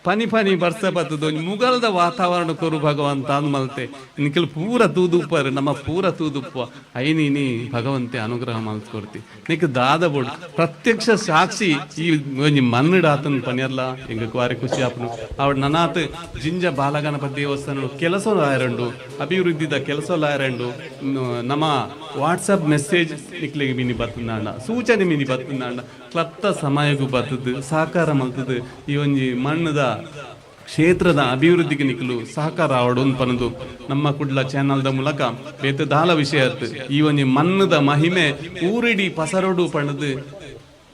ಪನಿ ಪನಿ ಬರ್ಸ ಬತ್ತದ ಒಂಜಿ ಮುಗಲ್ದ ವಾತಾವರಣ ಕೊರು ಭಗವಂತ ಅಂದ್ ಮಲ್ತೆ. ನಿಖಿಲ್ ಪೂರ ತೂದುಪ್ಪರು, ನಮ್ಮ ಪೂರ ತೂದುಪ್ಪ ಐನಿನಿ ಭಗವಂತೆ ಅನುಗ್ರಹ ಮಲ್ತ್ ಕೊರ್ತಿ. ನಿಕ್ ದಾದ ಬೋಡು ಪ್ರತ್ಯಕ್ಷ ಸಾಕ್ಷಿ ಈ ಒಂಜಿ ಮಣ್ಣುಡಾತನ್ ಪನಿಯರ್ಲ ಎಂಕ್ ಬಾರಿ ಖುಷಿ ಆಪುಂಡು. ಅವಡ್ ನನಾತ್ ಜಿಂಜ ಬಾಲಗಣಪತಿ ದೇವಸ್ಥಾನ ಕೆಲಸ ಆಯರಂಡು, ಅಭಿವೃದ್ಧಿದ ಕೆಲಸ ಆಯರಂಡು. ನಮ್ಮ ವಾಟ್ಸಪ್ ಮೆಸೇಜ್ ನಿಕ್ಲೆಗ್ ಮಿನಿ ಬತ್ತುಂದಾಂಡ, ಸೂಚನೆ ಮಿನಿ ಬತ್ತುಂದಾಂಡ, ಕ್ಲಪ್ತ ಸಮಯಗು ಬತ್ತದು ಸಹಕಾರ ಮಲ್ತದು ಈ ಒಂಜಿ ಮಣ್ಣದ ಕ್ಷೇತ್ರದ ಅಭಿವೃದ್ಧಿಗೆ ನಿಖಲು ಸಹಕಾರ ಆವಡು ಪನದು ನಮ್ಮ ಕುಡ್ಲ ಚಾನಲ್ದ ಮೂಲಕ ಬೇತೆ ದಾಲ ವಿಷಯ ಅತ್ತು. ಈ ಒಂಜಿ ಮಣ್ಣದ ಮಹಿಮೆ ಊರಿಡಿ ಪಸರೊಡು ಪಣದು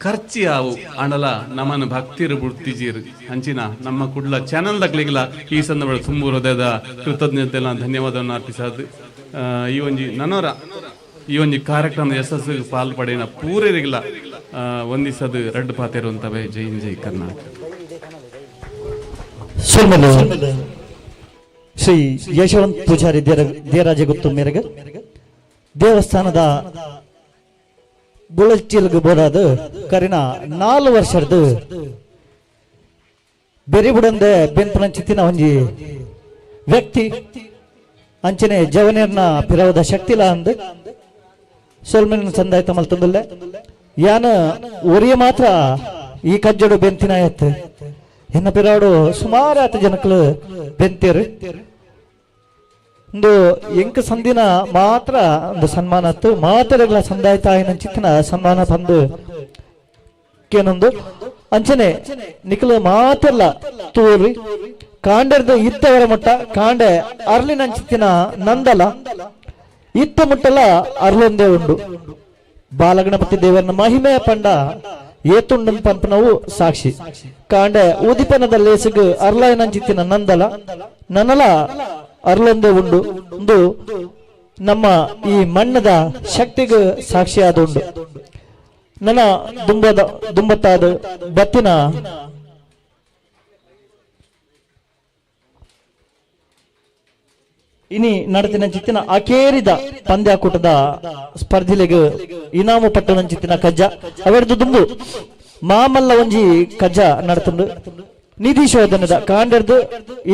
ಖರ್ಚಿ ಆವು ಆಂಡಲ ನಮನ ಭಕ್ತಿರು ಬುಡ್ತಿಜೀರು. ಅಂಚಿನ ನಮ್ಮ ಕುಡ್ಲ ಚಾನಲ್ ದಕ್ಲಿಗಿಲ ಈ ಸಂದರ್ಭ ತುಂಬು ಹೃದಯದ ಕೃತಜ್ಞತೆಲ್ಲ ಧನ್ಯವಾದವನ್ನು ಅರ್ಪಿಸೋದು. ಈ ಒಂಜಿ ನನೋರ ಈ ಒಂಜಿ ಕಾರ್ಯಕ್ರಮ ಯಶಸ್ಸು ಪಾಲ್ ಪಡೆಯಿನ ಪೂರರಿಗಿಲ ವಂದಿಸದು ರಡ್ಡು ಪಾತೆರುವಂತವೆ. ಜೈ ಜೈ ಕರ್ನಾಟಕ. ಸುರ್ಮಲು ಶ್ರೀ ಯಶವಂತ್ ಪೂಜಾರಿ ದೇರಾಜಗುತ್ತು ಮೇರೆಗೆ ದೇವಸ್ಥಾನದ ಬುಳಚಿಲ್ಗ್ ಬೋಡಾದ ಕರಿನ 4 ವರ್ಷದ ಬೆರಿಬುಡಂದೆ ಬೆನ್ಪುನಂಚಿತ್ತಿನ ಒಂಜಿ ವ್ಯಕ್ತಿ ಅಂಚನೆ ಜವನೇರ್ನ ಪಿರವದ ಶಕ್ತಿಲ ಅಂದ್ ಸೊಲ್ಮೆನ್ ಸಂದಾಯ್ತ ಮಲ್ತಂದುಲ್ಲೆ. ಯಾನ ಒರಿಯ ಮಾತ್ರ ಈ ಕಜ್ಜಡು ಬೆಂತಿನ ಆಯತ್ ಎನ್ನ ಪಿರವಡು ಸುಮಾರು ಆತ ಜನಕ್ಲು ಬೆಂತೇರು. ಒಂದು ಎಂಕ ಸಂದಿನ ಮಾತ್ರ ಒಂದು ಸನ್ಮಾನ ಅತ್ತು ಮಾತರೆಗಳ ಸಂದಾಯ ತಾಯಿನ ಚಿತ್ತಿನ ಸನ್ಮಾನ ತಂದು ಕೇನೊಂದು ಅಂಚನೆ ನಿಖಲ ಮಾತೆಲ್ಲ ತೋರಿ ಕಾಂಡರ್ದ ಇತ್ತವರ ಮುಟ್ಟ ಕಾಂಡೆ ಅರ್ಲಿನ ಅಂಚಿತ್ತಿನ ನಂದಲ ಇತ್ತ ಮುಟ್ಟಲ ಅರ್ಲೊಂದೇ ಉಂಡು. ಬಾಲಗಣಪತಿ ದೇವರನ ಮಹಿಮೆಯ ಪಂಡ ಏತುಂಡನ್ ಪಂಪನವು ಸಾಕ್ಷಿ. ಕಾಂಡೆ ಉದಿಪನದ ಲೇಸುಗು ಅರ್ಲಾಯನಂಚಿತ್ತಿನ ನಂದಲ ನನಲ ಅರ್ಲೊಂದೇ ಉಂಡು. ಒಂದು ನಮ್ಮ ಈ ಮಣ್ಣದ ಶಕ್ತಿಗೆ ಸಾಕ್ಷಿಯಾದ ಉಂಡು. ನನ್ನ ದುಂಬತ್ತಾದ ಬತ್ತಿನ ಇನಿ ನಡತಿನ ಚಿತ್ತಿನ ಅಕೇರಿದ ಪಂದ್ಯಾಕೂಟದ ಸ್ಪರ್ಧಿಲೆಗ್ ಇನಾಮು ಪಟ್ಟಣಂಚಿತ್ತಿನ ಕಜ್ಜ ಅವೆರ್ದು ದುಂಬು ಮಾಮಲ್ಲ ಒಂಜಿ ಕಜ್ಜ ನಡತುಂಡು. ನಿಧಿ ಶೋಧನದ ಕಾಂಡರ್ದು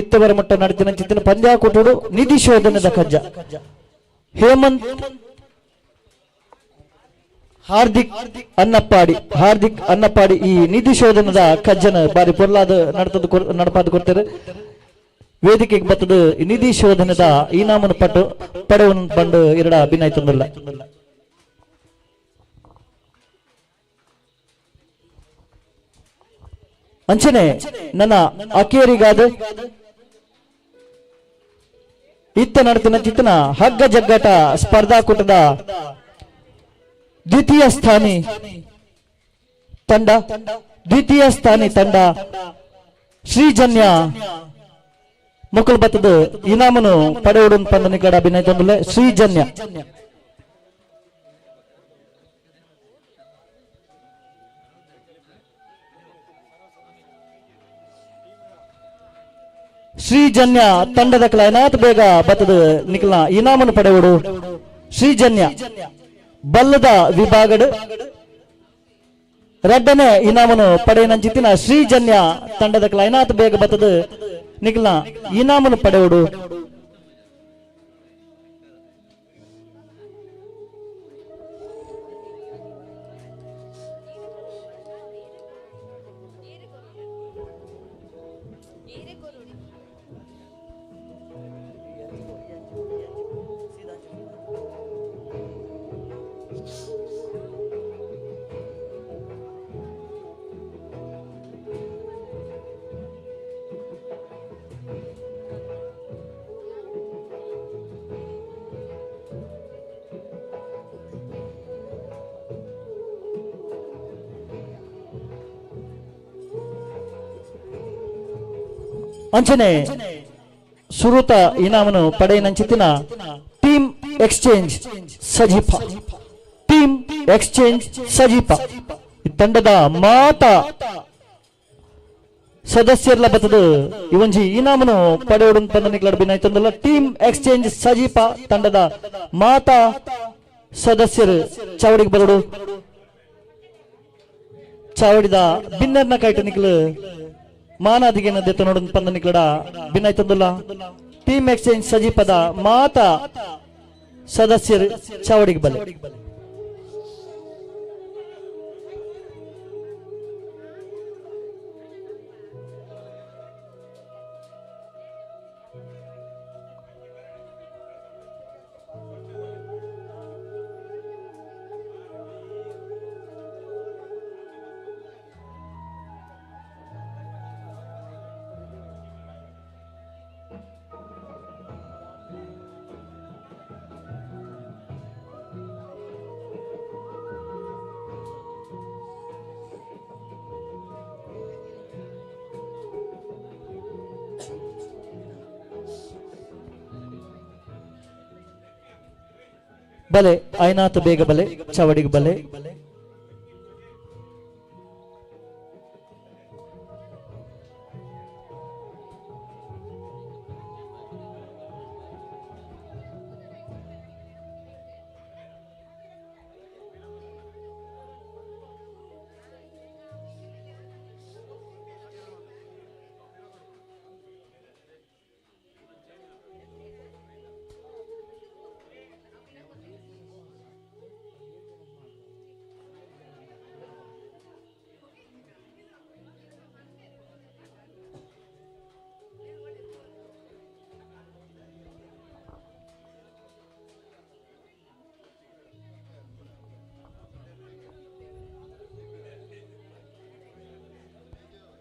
ಇತ್ತವರ ಮಟ್ಟ ನಡತಿನ ಚಿತ್ತಿನ ಪಂದ್ಯಾಕೂಟಡು ನಿಧಿ ಶೋಧನದ ಕಜ್ಜ ಹೇಮಂತ್ ಹಾರ್ದಿಕ್ ಅನ್ನಪ್ಪಾಡಿ, ಹಾರ್ದಿಕ್ ಅನ್ನಪ್ಪಾಡಿ ಈ ನಿಧಿ ಶೋಧನದ ಕಜ್ಜನ ಬಾರಿ ಪೊರ್ಲಾದ ನಡತದ ನಡಪಾದ ಕೊಡ್ತಾರೆ. ವೇದಿಕೆಗೆ ಬತ್ತದ ನಿಧಿ ಶೋಧನದ ಇನಾಮನ ಪಟ್ಟು ಪಡೆವನ್ ಬಂಡು ಎರಡ ಅಭಿನಯ ತಂದಿಲ್ಲ. ಅಂಚನೆ ನನ್ನ ಅಕೇರಿಗಾದ ಇತ್ತ ನಡತಿನ ಚಿತ್ತನ ಹಗ್ಗ ಜಗ್ಗಾಟ ಸ್ಪರ್ಧಾಕೂಟದ ದ್ವಿತೀಯ ಸ್ಥಾನಿ ತಂಡ, ದ್ವಿತೀಯ ಸ್ಥಾನಿ ತಂಡ ಶ್ರೀಜನ್ಯ ಮುಕುಲ್ ಬತ್ತದ ಇನಾಮನು ಪಡೆಯುಡು ಪಂದ ನಿಕಡ ಅಭಿನಯ ತಂದುಲ್ಲೆ. ಶ್ರೀಜನ್ಯ ಶ್ರೀಜನ್ಯ ತಂಡದ ಕ್ಲೈನಾತ್ ಬೇಗ ಬತ್ತದ ನಿಖಲ ಇನಾಮನು ಪಡೆಯುಡು. ಶ್ರೀಜನ್ಯ ಬಲ್ಲದ ವಿಭಾಗಡ್ ರಡ್ಡನೆ ಇನಾಮನು ಪಡೆಯನಂಚಿತ್ತಿನ ಶ್ರೀಜನ್ಯ ತಂಡದ ಕ್ಲೈನಾತ್ ಬೇಗ ಬತ್ತದ ನಿಖಲ ಇನಾಮನು ಪಡೆಯುಡು. ಅಂಚನೆ ಸುರುತ ಇನಾಮನು ಪಡೆಯನಂಚಿತ್ತಿನ team exchange Sajipa, team exchange Sajipa ಈ ತಂಡದ ಮಾತ ಸದಸ್ಯರ್ಲ ಬತ್ತದ ಇವೊಂಜಿ ಇನಾಮನು ಪಡೆಯೋಡು ಪಂದ ನಿಕ್ಲಡ್ ಬಿನಾಯ್ತಂದಲ್ಲ. ಟೀಮ್ ಎಕ್ಸ್ಚೇಂಜ್ ಸಜೀಪ ತಂಡದ ಮಾತಾ ಸದಸ್ಯರು ಚಾವಡಿಗೆ ಬರೋಡು. ಚಾವಡಿದ ಬಿನ್ನರ್ನ ಕೈಟ ನಿಕ್ಲು ಮಾನಾದಿಗೆನ ದೆತ್ತ ನೋಡೊಂದು ಪಂದ ನಿಕ್ಲಡ ಬಿನ್ನಾಯ್ತಂದುಲ್ಲ. ಟೀಮ್ ಎಕ್ಸ್ಚೇಂಜ್ ಸಜೀಪದ ಮಾತಾ ಸದಸ್ಯರು ಚಾವಡಿಗೆ ಬಲೆ. ಬಲೆ ಐನಾಥ ಬೇಗ ಬಲೆ ಚಾವಡಿಗೆ ಬಲೆ.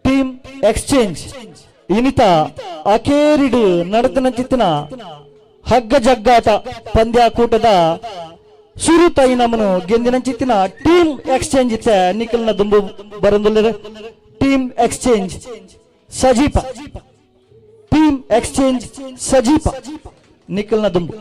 ಟೀಮ್ ಎಕ್ಸ್ಚೇಂಜ್ ಇನಿತ ಅಕೇರಿಡು ನಡೆದನ ಚಿತ್ತಿನ ಹಗ್ಗ ಜಗ್ಗಾಟ ಪಂದ್ಯಾಕೂಟದ ಸುರುತ ನಮನು ಗೆಂದಿನ ಚಿತ್ತಿನ ಟೀಮ್ ಎಕ್ಸ್ಚೇಂಜ್ ಇತ್ತ ನಿಖಲ್ನ ದುಂಬು ಬರಂದುಲ್ಲರೆ. Team exchange Sajipa, team exchange Sajipa ನಿಖಲ್ನ ದುಂಬು.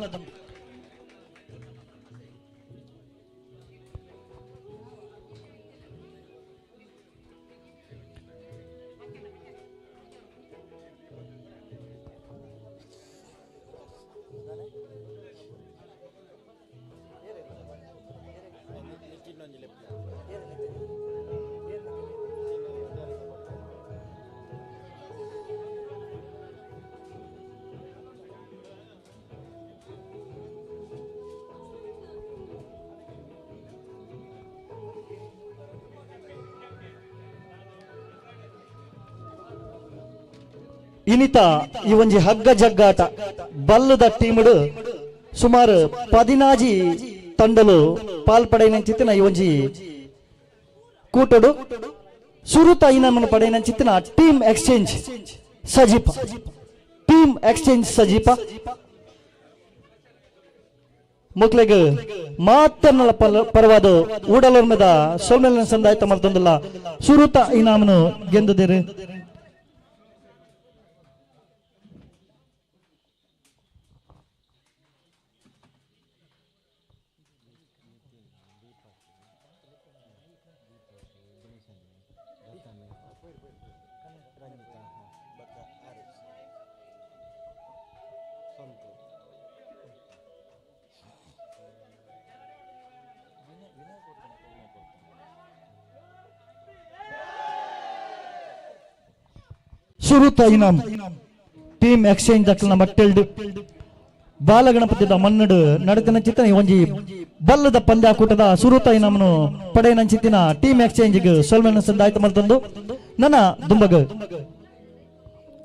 ಇನಿತ ಈ ಒಂಜಿ ಹಗ್ಗ ಜಗ್ಗಾಟ ಬಲ್ಲದ ಟೀಮ್ಡು ಸುಮಾರು 14 ತಂಡಲು ಪಾಲ್ಪಡೆಯಂಚಿತ್ತಿನ ಈ ಒಂಜಿ ಕೂಟಡು ಸುರುತ ಇನಾಮನ್ನು ಪಡೆಯಂಚಿತ್ತಿನ team exchange Sajipa, team exchange Sajipa ಮುಕ್ಲೆಗ್ ಮಾತನ್ನಲ ಪರವಾದ ಊಡಲೋರ್ಮೆದ ಸೊಲ್ಮೆಲನ ಸಂದಾಯ್ತ ಮಲ್ತೊಂದುಲ್ಲ ಸುರುತ ಇನಾಮನು ಗೆಂದುದಿರು. ಸುರುತ ಇನಾಮ್ ಟೀಮ್ ಎಕ್ಸ್ಚೇಂಜ್ ದಕ್ಕಲ್ನ ಮಟ್ಟೆಲ್ಡು ಬಾಲಗಣಪತಿದ ಮನ್ನಡು ನಡತಿನ ಚಿತ್ತನ ಒಂಜಿ ಬಲ್ಲದ ಪಂದ್ಯಾಕೂಟದ ಸುರುತ ಇನಾಮನು ಪಡೆಯನಂಚಿತ್ತಿನ ಟೀಮ್ ಎಕ್ಸ್ಚೇಂಜ್ ಸೊಲ್ಮೆನ ಸಂದಾಯ್ತು ಮಲ್ತೊಂದು ನನ್ನ ದುಂಬಗ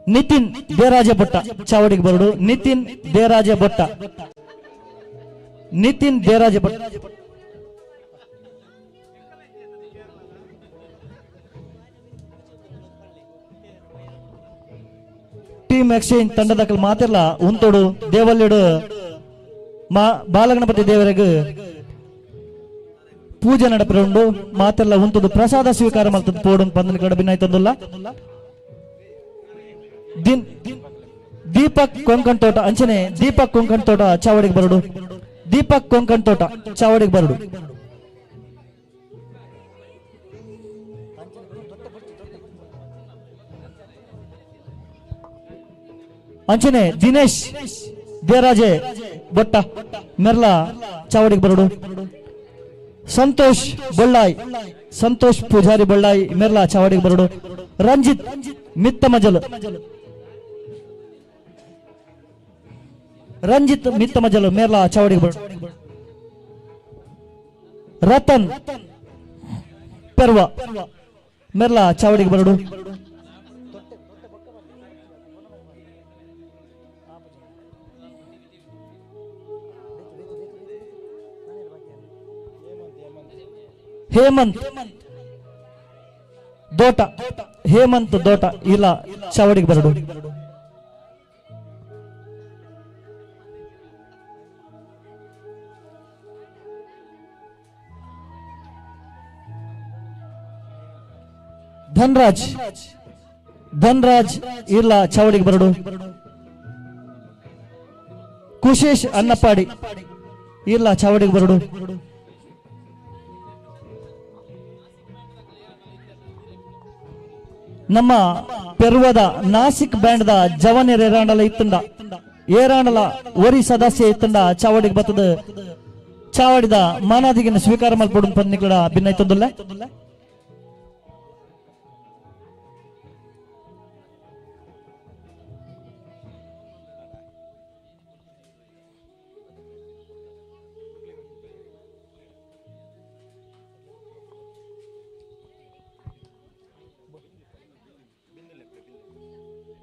ನಿತಿನ್ ದೇರಾಜ ಭಟ್ಟ ಚಾವಡಿಗೆ ಬರಡು. ನಿತಿನ್ ದೇರಾಜ ಭಟ್ಟ, ನಿತಿನ್ ದೇರಾಜ ಭಟ್ಟ. ಟೀಮ್ ಎಕ್ಸ್ಚೇಂಜ್ ತಂಡದ ಮಾತೆಲ್ಲ ಉಂತೋಡು ದೇವಲ್ಯಡು ಬಾಲಗಣಪತಿ ದೇವರಿಗೆ ಪೂಜೆ ನಡಪುಂಡು ಮಾತೆಲ್ಲ ಉಂತುದು ಪ್ರಸಾದ ಸ್ವೀಕಾರ ಮಲ್ತದ ಪೋಡು ಪಂದನ ಕಡೆ ಬಿನ್ನಾಯ್ತಂದುಲ್ಲ. ದೀಪಕ್ ಕೊಂಕಣ್ ತೋಟ ಅಂಚನೆ ದೀಪಕ್ ಕೊಂಕಣ್ ತೋಟ ಚಾವಡಿಗೆ ಬರಡು, ದೀಪಕ್ ಕೊಂಕಣ್ ತೋಟ ಚಾವಡಿಗೆ ಬರಡು. ಅಂಚನೆ ದಿನೇಶ್ ದೇರಾಜೆ ಬೊಟ್ಟ ಮೆರ್ಲಾ ಚಾವಡಿಗೆ ಬರಡು. ಸಂತೋಷ್ ಬೊಳ್ಳಾಯ್, ಸಂತೋಷ್ ಪೂಜಾರಿ ಬೊಳ್ಳಾಯ್ ಮೆರ್ಲಾ ಚಾವಡಿಗೆ ಬರಡು. ರಂಜಿತ್ ಮಿತ್ತಮಜಲ್ ರಂಜಿತ್ ಮಿತ್ತಮಜಲ್ ಮೇರ್ಲಾ ಚಾವಡಿಗೆ ಬರಡು ರತನ್ ಪೆರ್ವ ಮೆರ್ಲಾ ಚಾವಡಿಗೆ ಬರಡು ಹೇಮಂತ್ ದೋಟ ಹೇಮಂತ್ ದೋಟ ಇಲ್ಲ ಚಾವಡಿಗೆ ಬರಡು ಧನ್ರಾಜ್ ಧನ್ರಾಜ್ ಇಲ್ಲ ಚಾವಡಿಗೆ ಬರಡು ಕುಶೇಶ್ ಅನ್ನಪ್ಪಾಡಿ ಇಲ್ಲ ಚಾವಡಿಗೆ ಬರಡು ನಮ್ಮ ಪೆರ್ವದ ನಾಸಿಕ್ ಬ್ಯಾಂಡ್ the ಜವನಿಯರ್ ಏರಾಂಡಲ ಇತ್ತಂಡ ಏರಾಂಡಲ ಒರಿ ಸದಸ್ಯ ಇತ್ತಂಡ ಚಾವಡಿಗೆ ಬತ್ತದ ಚಾವಡಿದ ಮಾನಾದಿಗಿನ ಸ್ವೀಕಾರ ಮಲ್ಪೊಡು ಪನ್ನಿಕಡ ಭಿನ್ನೈತೊಂದುಲ್ಲ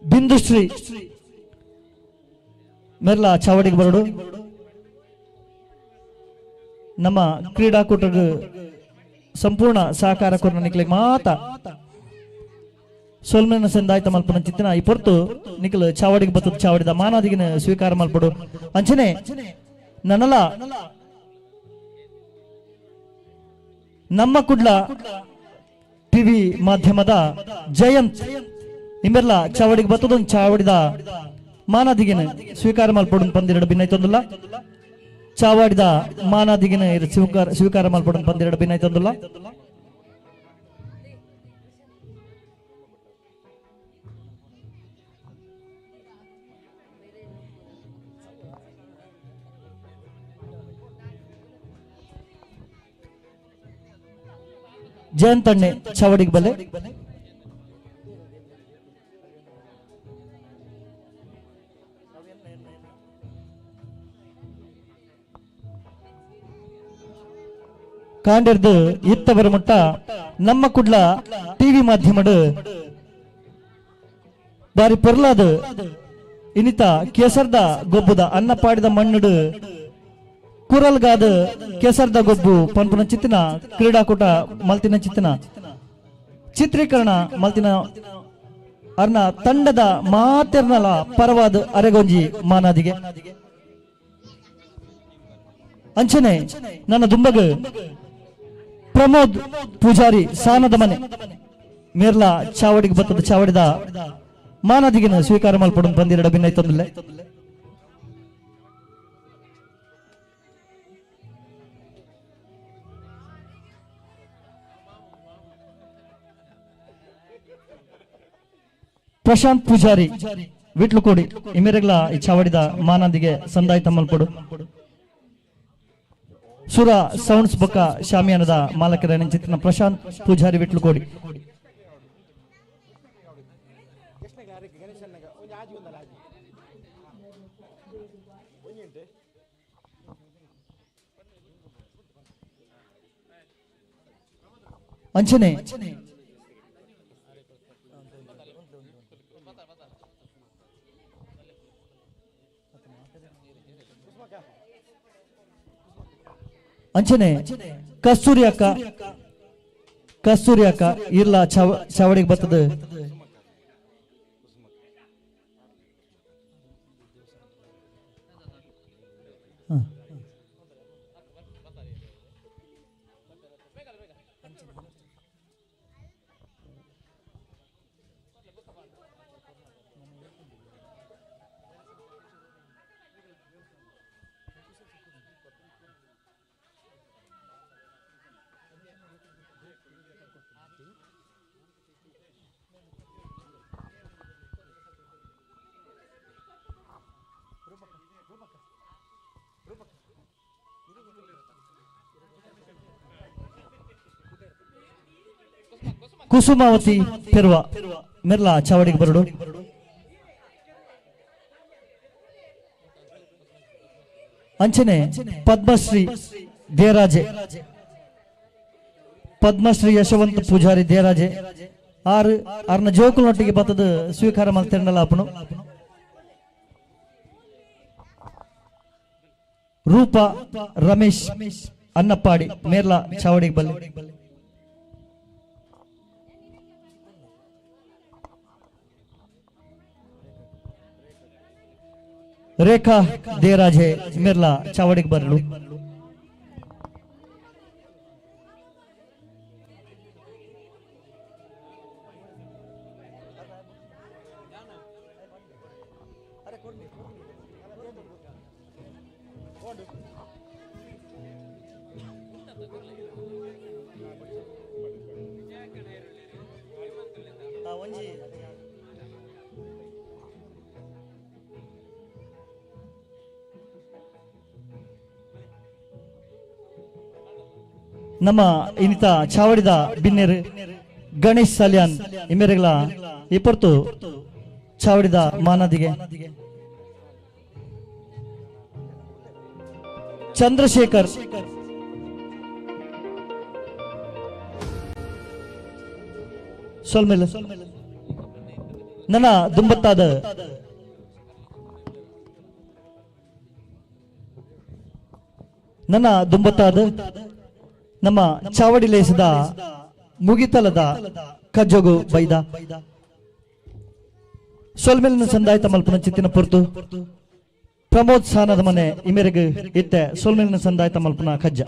ಬಿಂದುಶ್ರೀ ಮೆರ್ಲಾ ಚಾವಡಿಗೆ ಬರಡು ನಮ್ಮ ಕ್ರೀಡಾಕೂಟದ ಸಂಪೂರ್ಣ ಸಹಕಾರ ಕೊರ್ನ ನಿಕ್ಲೆಗ್ ಮಾತ ಸೊಲ್ಮೆನ ಸೆಂದಾಯ್ತ ಮಲ್ಪನ ಚಿತ್ತಿನ ಈ ಪೊರ್ತು ನಿಖಲ್ ಚಾವಡಿಗೆ ಬತ್ತದ ಚಾವಡಿದ ಮಾನಾದಿಗಿನ ಸ್ವೀಕಾರ ಮಲ್ಪಡು ಅಂಚನೆ ನನಲ ನಮ್ಮ ಕುಡ್ಲ ಟಿವಿ ಮಾಧ್ಯಮದ ಜಯಂತ್ ನಿಮ್ಮೆಲ್ಲ ಚಾವಡಿಗೆ ಬತ್ತದೊಂದು ಚಾವಡಿದ ಮಾನಾದಿಗಿನ ಸ್ವೀಕಾರ ಮಲ್ಪಡು ಪಂದಿರಡು ಭಿನ್ನೈತೊಂದುಲ್ಲ ಚಾವಡಿದ ಮಾನಾದಿಗಿನ ಸ್ವೀಕಾರ ಮಲ್ಪಡು ಪಂದಿರಡು ಭಿನ್ನೈತೊಂದುಲ್ಲ ಜಯಂತಣ್ಣೆ ಚಾವಡಿಗೆ ಬಲೆ ಕಾಂಡೆರ್ದು ಇತ್ತವರ ಮುಟ್ಟ ನಮ್ಮ ಕುಡ್ಲ ಟಿವಿ ಮಾಧ್ಯಮಡು ಬಾರಿ ಪೊರ್ಲಾದ ಇನಿತ ಕೇಸರ್ದ ಗೊಬ್ಬುದ ಅನ್ನಪಾಡಿದ ಮಣ್ಣುಡು ಕುರಲ್ಗಾದ ಕೇಸರ್ದ ಗೊಬ್ಬು ಪನ್ಪುನ ಚಿತ್ತಿನ ಕ್ರೀಡಾಕೂಟ ಮಲ್ತಿನ ಚಿತ್ತಿನ ಚಿತ್ರೀಕರಣ ಮಲ್ತಿನ ಅರ್ನ ತಂಡದ ಮಾತೆರ್ನಲ ಪರವಾದ ಅರೆಗೊಂಜಿ ಮಾನಾದಿಗೆ ಅಂಚನೆ ನನ್ನ ದುಂಬಗ ಪ್ರಮೋದ್ ಪೂಜಾರಿ ಸಾನದ ಮನೆ ಮೇರ್ಲಾ ಚಾವಡಿಗೆ ಬತ್ತದ ಚಾವಡಿದ ಮಾನದಿಗಿನ ಸ್ವೀಕಾರ ಮಲ್ಪಡು ಬಂದಿರಡ ಭಿನ್ನೈತೊಂದಿಲ್ಲ ಪ್ರಶಾಂತ್ ಪೂಜಾರಿ ವಿಟ್ಲುಕೋಡಿ ಇಮೆರೆಗ್ಲ ಈ ಚಾವಡಿದ ಮಾನಂದಿಗೆ ಸಂದಾಯ್ತ ಮಲ್ಪಡು ಸುರ ಸೌಂಡ್ಸ್ ಬೊಕ್ಕ ಶಾಮಿಯಾನದ ಮಾಲಕರ ಚಿತ್ರನ ಪ್ರಶಾಂತ್ ಪೂಜಾರಿ ವಿಟ್ಲುಕೋಡಿ ಅಂಚನೆ ಅಂಚನೆ ಕಸ್ತೂರಿ ಅಕ್ಕ ಕಸ್ತೂರಿ ಅಕ್ಕ ಇರ್ಲ ಚಾವಡಿಗೆ ಬರ್ತದೆ ಕುಸುಮಾವತಿ ಪೆರ್ವ ಮೆರ್ಲಾ ಚಾವಡಿಗೆ ಬರಡು. ಅಂಚನೆ ಪದ್ಮಶ್ರೀ ದೇರಾಜೆ, ಪದ್ಮಶ್ರೀ ಯಶವಂತ ಪೂಜಾರಿ ದೇರಾಜೆ ಆರು ಆರ್ನ ಜೋಕುಲೊಟ್ಟಿಗೆ ಬತ್ತದ ಸ್ವೀಕಾರ ಮಲ್ತಿರಲ್ಲ ಅಪ್ಪನು. ರೂಪ ರಮೇಶ್ ಅನ್ನಪ್ಪಾಡಿ ಮೇರ್ಲಾ ಚಾವಡಿಗೆ ಬಲ್ಲಿ. ರೇಖಾ ದೇರಾಜೆ ಮಿರ್ಲಾ ಚಾವಡಿಗೆ ಬರಲು. ನಮ್ಮ ಇನ್ನಿತ ಚಾವಡಿದ ಬಿನ್ನೇರು ಗಣೇಶ್ ಸಾಲಿಯಾನ್ ಇಮೇರೆಗಳ ಇಪ್ಪತ್ತು ಚಾವಡಿದ ಮಾನದಿಗೆ ಚಂದ್ರಶೇಖರ್ ಸೊಲ್ಮೆಲ್ಲ ನನ್ನ ದುಂಬತ್ತಾದ ನನ್ನ ದುಂಬತ್ತಾದ ನಮ್ಮ ಚಾವಡಿ ಲೇಸದ ಮುಗಿತಲದ ಕಜ್ಜೋಗು ಬೈದ ಸೊಲ್ಮೆಲಿನ ಸಂದಾಯ್ತ ಮಲ್ಪನ ಚಿತ್ತಿನ ಪೊರ್ತು ಪ್ರಮೋದ್ ಸಾನದ ಮನೆ ಇಮೆರೆಗ್ ಇತ್ತೆ ಸೊಲ್ಮೆಲಿನ ಸಂದಾಯ್ತ ಮಲ್ಪನ ಕಜ್ಜ.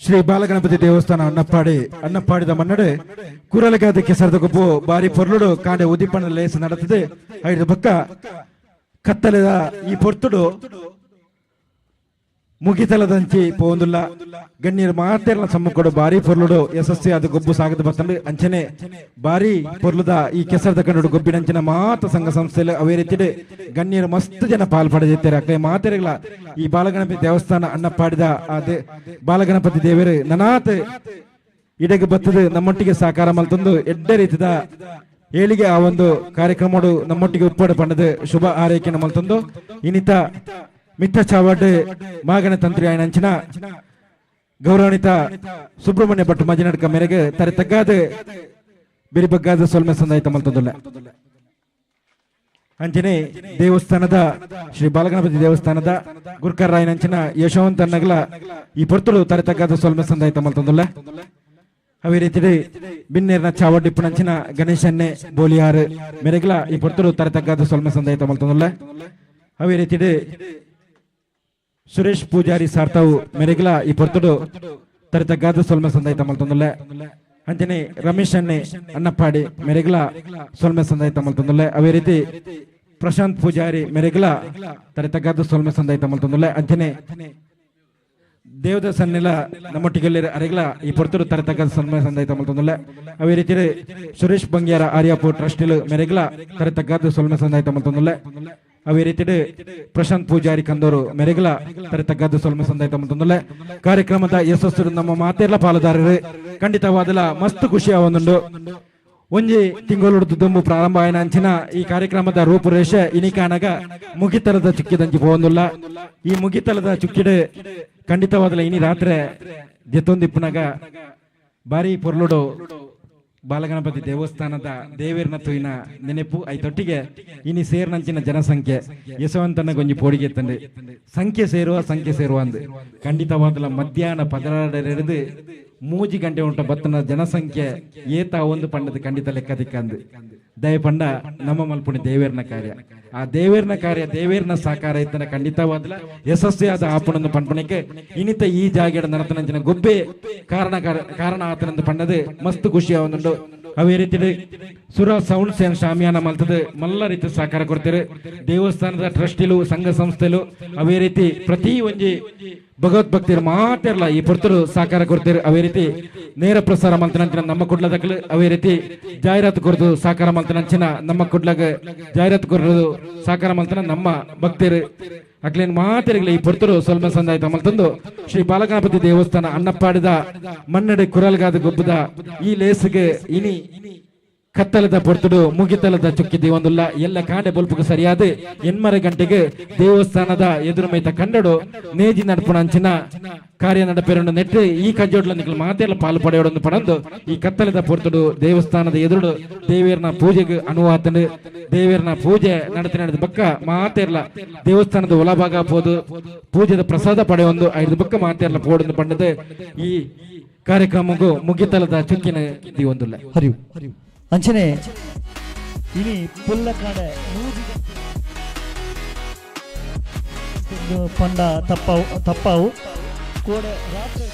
ಶ್ರೀ ಬಾಲಗಣಪತಿ ದೇವಸ್ಥಾನ ಅನ್ನಪ್ಪಾಡಿ ಅನ್ನಪ್ಪಾಡಿದ ಮನ್ನಡೆ ಕುರಲಗಾದ ಕೆಸರದ ಗೊಬ್ಬು ಬಾರಿ ಪೊರ್ಲುಡು ಕಾಂಡೆ ಉದಿಪ್ಪನ ಲೇಸ ನಡೆದಿದೆ. ಐದು ಬಕ್ಕ ಕತ್ತಲೆದ ಈ ಪೊರ್ತುಡು ಮುಗಿತಲದಂಚಿ ಪೋಂದುಲ್ಲ ಗಣ್ಯರು ಮಾತೆರ್ನ ಸಮ್ಮುಖಡು ಬಾರಿ ಪೊರ್ಲುಡು ಯಶಸ್ವಿ ಆದ ಗೊಬ್ಬು ಸಾಗದ ಬತ್ತಂಡು. ಅಂಚನೆ ಬಾರಿ ಪೊರ್ಲುದ ಈ ಕೆಸರದ ಕಂಡು ಗೊಬ್ಬಿನಂಚಿನ ಮಾತ ಸಂಘ ಸಂಸ್ಥೆಲು ಅವೇ ರೀತಿಡೆ ಗಣ್ಯರು ಮಸ್ತ್ ಜನ ಪಾಲ್ ಪಡೆದಿದ್ದಾರೆ. ಅಕ್ಕ ಮಾತೆರೆಗಳ ಈ ಬಾಲಗಣಪತಿ ದೇವಸ್ಥಾನ ಅನ್ನಪ್ಪಾಡಿದ ಆ ಬಾಲಗಣಪತಿ ದೇವರು ನನಾತ್ ಇಡಗೆ ಬತ್ತದು ನಮ್ಮೊಟ್ಟಿಗೆ ಸಾಕಾರ ಮಲ್ತಂದು ಎಡ್ಡೆ ರೀತಿದ ಏಳಿಗೆ ಆ ಒಂದು ಕಾರ್ಯಕ್ರಮಡು ನಮ್ಮೊಟ್ಟಿಗೆ ಉಪ್ಪಡು ಪಂಡದು ಶುಭ ಆರೈಕೆ ಮಲ್ತಂದು ಇನ್ನಿತ ಮಿತ್ತ ಚಾವಡ್ ಮಾಗಣ ತಂತ್ರಿ ಆಯನಂಚಿನ ಗೌರವಾನ್ವಿತ ಸುಬ್ರಹ್ಮಣ್ಯ ಭಟ್ ಮಜಿನಡ್ಕ ಮೇರೆಗೆ ತರೆ ತಗ್ಗಾದ ಬಿರಿಬಗ್ಗಾದ ಸೊಲ್ಮೆ ಸಂದಾಯಿತ ಮಲ್ತದಲ್ಲ. ಅಂಚನೆ ದೇವಸ್ಥಾನದ ಶ್ರೀ ಬಾಲಗಣಪತಿ ದೇವಸ್ಥಾನದ ಗುರ್ಕರ್ ರಾಯನಂಚಿನ ಯಶವಂತ ನಗಲ ಈ ಪೊರ್ತುಳು ತರೆ ತಗ್ಗಾದ ಸೊಲ್ಮೆ ಸಂದಾಯಿತ ಮಲ್ತದಲ್ಲ. ಅವೇ ರೀತಿ ಬಿನ್ನೇರ್ನ ಚಾವಡಿಪ್ಪುನಂಚಿನ ಗಣೇಶನ್ನೇ ಬೋಲಿಯಾರು ಮೇರೆಗ್ಲ ಈ ಪೊರ್ತುಳು ತರೆ ತಗ್ಗಾದ ಸೊಲ್ಮೆ ಸಂದಾಯಿತ ಮಲ್ತದಲ್ಲ. ಅವೇ ರೀತಿ ಸುರೇಶ್ ಪೂಜಾರಿ ಸಾರ್ತವು ಮೆರೆಗ್ಲ ಈ ಪೊರ್ತುಡು ತರಿತಗ್ಗಾದ ಸೊಲ್ಮೆ ಸಂದಾಯಿತ ಮಲ್ತೊಂದುಲ್ಲೆ. ಅಂಚನೆ ರಮೇಶ್ ಅನ್ನೆ ಅನ್ನಪ್ಪಾಡಿ ಮೆರೆಗ್ಲ ಸೊಲ್ಮೆ ಸಂದಾಯಿತ ಮಲ್ತೊಂದುಲ್ಲೆ. ಅವೇ ರೀತಿ ಪ್ರಶಾಂತ್ ಪೂಜಾರಿ ಮೆರೆಗ್ಲ ತರಿತಗ್ಗಾದ ಸೊಲ್ಮೆ ಸಂದಾಯಿತ ಮಲ್ತೊಂದುಲ್ಲೆ. ಅಂಚನೆ ದೇವದಾಸನ್ನೆಲ್ಲ ನಮ್ಮೊಟ್ಟಿಗೆ ಅರೆಗ್ಲ ಈ ಪೊರ್ತುಡು ತರಿತಗ್ಗಾದ ಸೊಲ್ಮೆ ಸಂದಾಯಿತ ಮಲ್ತೊಂದುಲ್ಲೆ. ಅವೇ ರೀತಿ ಸುರೇಶ್ ಬಂಗ್ಯಾರ ಆರ್ಯಾಪು ಟ್ರಸ್ಟಿಲು ಮೆರೆಗ್ಲ ತರಿತಗ್ಗಾದ ಸೊಲ್ಮೆ ಸಂದಾಯಿತ ಮಲ್ತೊಂದುಲ್ಲೆ. ಅವೇ ರೀತಿ ಪ್ರಶಾಂತ್ ಪೂಜಾರಿ ಕಂದೋರು ಮೆರೆಗಲ ತರೆ ತಗ್ಗಾದ ಸೊಲ್ಮೆ ಸಂದಾಯ್ತ ಮಲ್ತೊಂದುಲ್ಲೆ. ಕಾರ್ಯಕ್ರಮದ ಯಶಸ್ಸು ನಮ್ಮ ಮಾತೆರ್ಲ ಪಾಲುದಾರರು ಖಂಡಿತವಾದಲ ಮಸ್ತ್ ಖುಷಿ ಆವೊಂದುಂಡು. ಒಂಜಿ ತಿಂಗಳು ದುಂಬು ಪ್ರಾರಂಭ ಆಯ್ನ ಅಂಚಿನ ಈ ಕಾರ್ಯಕ್ರಮದ ರೂಪುರೇಷೆ ಇನಿಕಾನಗ ಮುಗಿತಲದ ಚುಕ್ಕಿದಂಚಿ ಪೋವೊಂದುಲ್ಲ. ಈ ಮುಗಿತಲದ ಚುಕ್ಕಿಡು ಖಂಡಿತವಾದಲ ಇನಿ ರಾತ್ರಿ ಜೆತ್ತೊಂದಿಪ್ಪುನಗ ಬಾರಿ ಪೊರ್ಲುಡು ಬಾಲಗಣಪತಿ ದೇವಸ್ಥಾನದ ದೇವೇರ್ನ ತುಯಿನ ನೆನೆಪು ಐತೊಟ್ಟಿಗೆ ಇನಿ ಸೇರ್ನಂಚಿನ ಜನಸಂಖ್ಯೆ ಯಶವಂತನ ಗೊಂಜಿ ಪೋಡಿಗೆ ತಂದೆ ಸಂಖ್ಯೆ ಸೇರುವ ಸಂಖ್ಯೆ ಸೇರುವ ಅಂದು ಖಂಡಿತವಾದಲ ಮಧ್ಯಾಹ್ನ 12 3 ಗಂಟೆ ಉಂಟ ಬತ್ತನ ಜನಸಂಖ್ಯೆ ಏತ ಒಂದು ಪಂಡದ ಖಂಡಿತ ಲೆಕ್ಕ ದಿಕ್ಕಂದು ದಯಪಂಡ ನಮ್ಮ ಮಲ್ಪುಣಿ ದೇವೇರ್ನ ಕಾರ್ಯ ಆ ದೇವೇರ್ನ ಕಾರ್ಯ ದೇವೇರ್ನ ಸಾಕಾರ ಇತ್ತನ ಖಂಡಿತವಾದಲ ಯಶಸ್ವಿಯಾದ ಆಪಣನ್ನು ಪಂಪಣಕ್ಕೆ ಇನಿತ ಈ ಜಾಗೆಡ ನಡತನಂಚಿನ ಗೊಬ್ಬೆ ಕಾರಣ ಕಾರಣ ಆತನಂದು ಪಂಡದು ಮಸ್ತ್ ಖುಷಿ ಆವೊಂದುಂಡು. ಅವೇ ರೀತಿ ಸುರ ಸೌಂಡ್ಸ್ ಏನ್ ಶಾಮಿಯಾನ ಮಲ್ತದ ಮಲ್ಲ ರೀತಿ ಸಹಕಾರ ಕೊಡ್ತಾರೆ ದೇವಸ್ಥಾನದ ಟ್ರಸ್ಟಿಲು ಸಂಘ ಸಂಸ್ಥೆಲು. ಅವೇ ರೀತಿ ಪ್ರತಿ ಒಂಜಿ ಭಗವತ್ ಭಕ್ತಿಯರು ಮಾತೆರ್ಲ ಈ ಪೊರ್ತುಡು ಸಹಕಾರ ಕೊಡ್ತೇರು. ಅವೇ ರೀತಿ ನೇರ ಪ್ರಸಾರ ಮಲ್ತನಂಚಿನ ನಮ್ಮ ಕುಡ್ಲದಕ್ಲು, ಅವೇ ರೀತಿ ಜಾಹೀರಾತು ಕೊರದು ಸಹಕಾರ ಮಲ್ತನಂಚಿನ ನಮ್ಮ ಕುಡ್ಲಗ ಜಾಹೀರಾತು ಕೊರದು ಸಹಕಾರ ಮಲ್ತನ ನಮ್ಮ ಭಕ್ತರು ಅಕ್ಲೇನ್ ಮಾತೆರ್ಗಳ ಈ ಪೊರ್ತುಡು ಸ್ವಲ್ಪ ಸಂದಾಯ್ತ ಮಲ್ತಂದು ಶ್ರೀ ಬಾಲಗಣಪತಿ ದೇವಸ್ಥಾನ ಅಣ್ಣಪ್ಪಾಡಿದ ಮನ್ನಡೆ ಕುರಲ್ಗಾದ ಗೊಬ್ಬದ ಈ ಲೇಸ್ಗೆ ಇನಿ ಕತ್ತಲದ ಪೊರ್ತುಡು ಮುಗಿತಲದ ಚುಕ್ಕಿ ದೇವೊಂದುಲ್ಲ. ಎಲ್ಲ ಕಾಂಡೆ ಬೊಲ್ಪುಗು ಸರಿಯಾದ 8 ಗಂಟೆಗೆ ದೇವಸ್ಥಾನದ ಎದುರು ಮೈತ ಕಂಡಡು ನೇಜಿ ನಡ್ಪುಣ ಅಂಚಿನ ಕಾರ್ಯ ನಡಪೇರನ್ನು ನೆಟ್ಟು ಈ ಕಜ್ಜೋಡ್ಲ ನಿಕಲ್ ಮಾತೆಲ್ಲ ಪಾಲು ಪಡೆಯೋಡೊಂದು ಪಡಂದು ಈ ಕತ್ತಲದ ಪೊರ್ತುಡು ದೇವಸ್ಥಾನದ ಎದುರು ದೇವೇರ್ನ ಪೂಜೆಗೆ ಅನುವಾತನು ದೇವೇರ್ನ ಪೂಜೆ ನಡತಿ ನಡೆದ ಬಕ್ಕ ಮಾತೆರ್ಲ ದೇವಸ್ಥಾನದ ಒಳಭಾಗ ಪೋದು ಪೂಜೆದ ಪ್ರಸಾದ ಪಡೆಯೊಂದು ಐದು ಬಕ್ಕ ಮಾತೆರ್ಲ ಪೋಡೊಂದು ಪಂಡದು ಈ ಕಾರ್ಯಕ್ರಮಕ್ಕೂ ಮುಗಿತಲದ ಚುಕ್ಕಿನ ದಿವೊಂದುಲ್ಲ. ಹರಿವು ಅಂಚನೆ ಇನಿ ಪುಲ್ಲಕಾಡೆ 1 ಪಂಡ ತಪ್ಪಾವು ತಪ್ಪಾವು ಕೋಡೆ ರಾತ್ರಿ.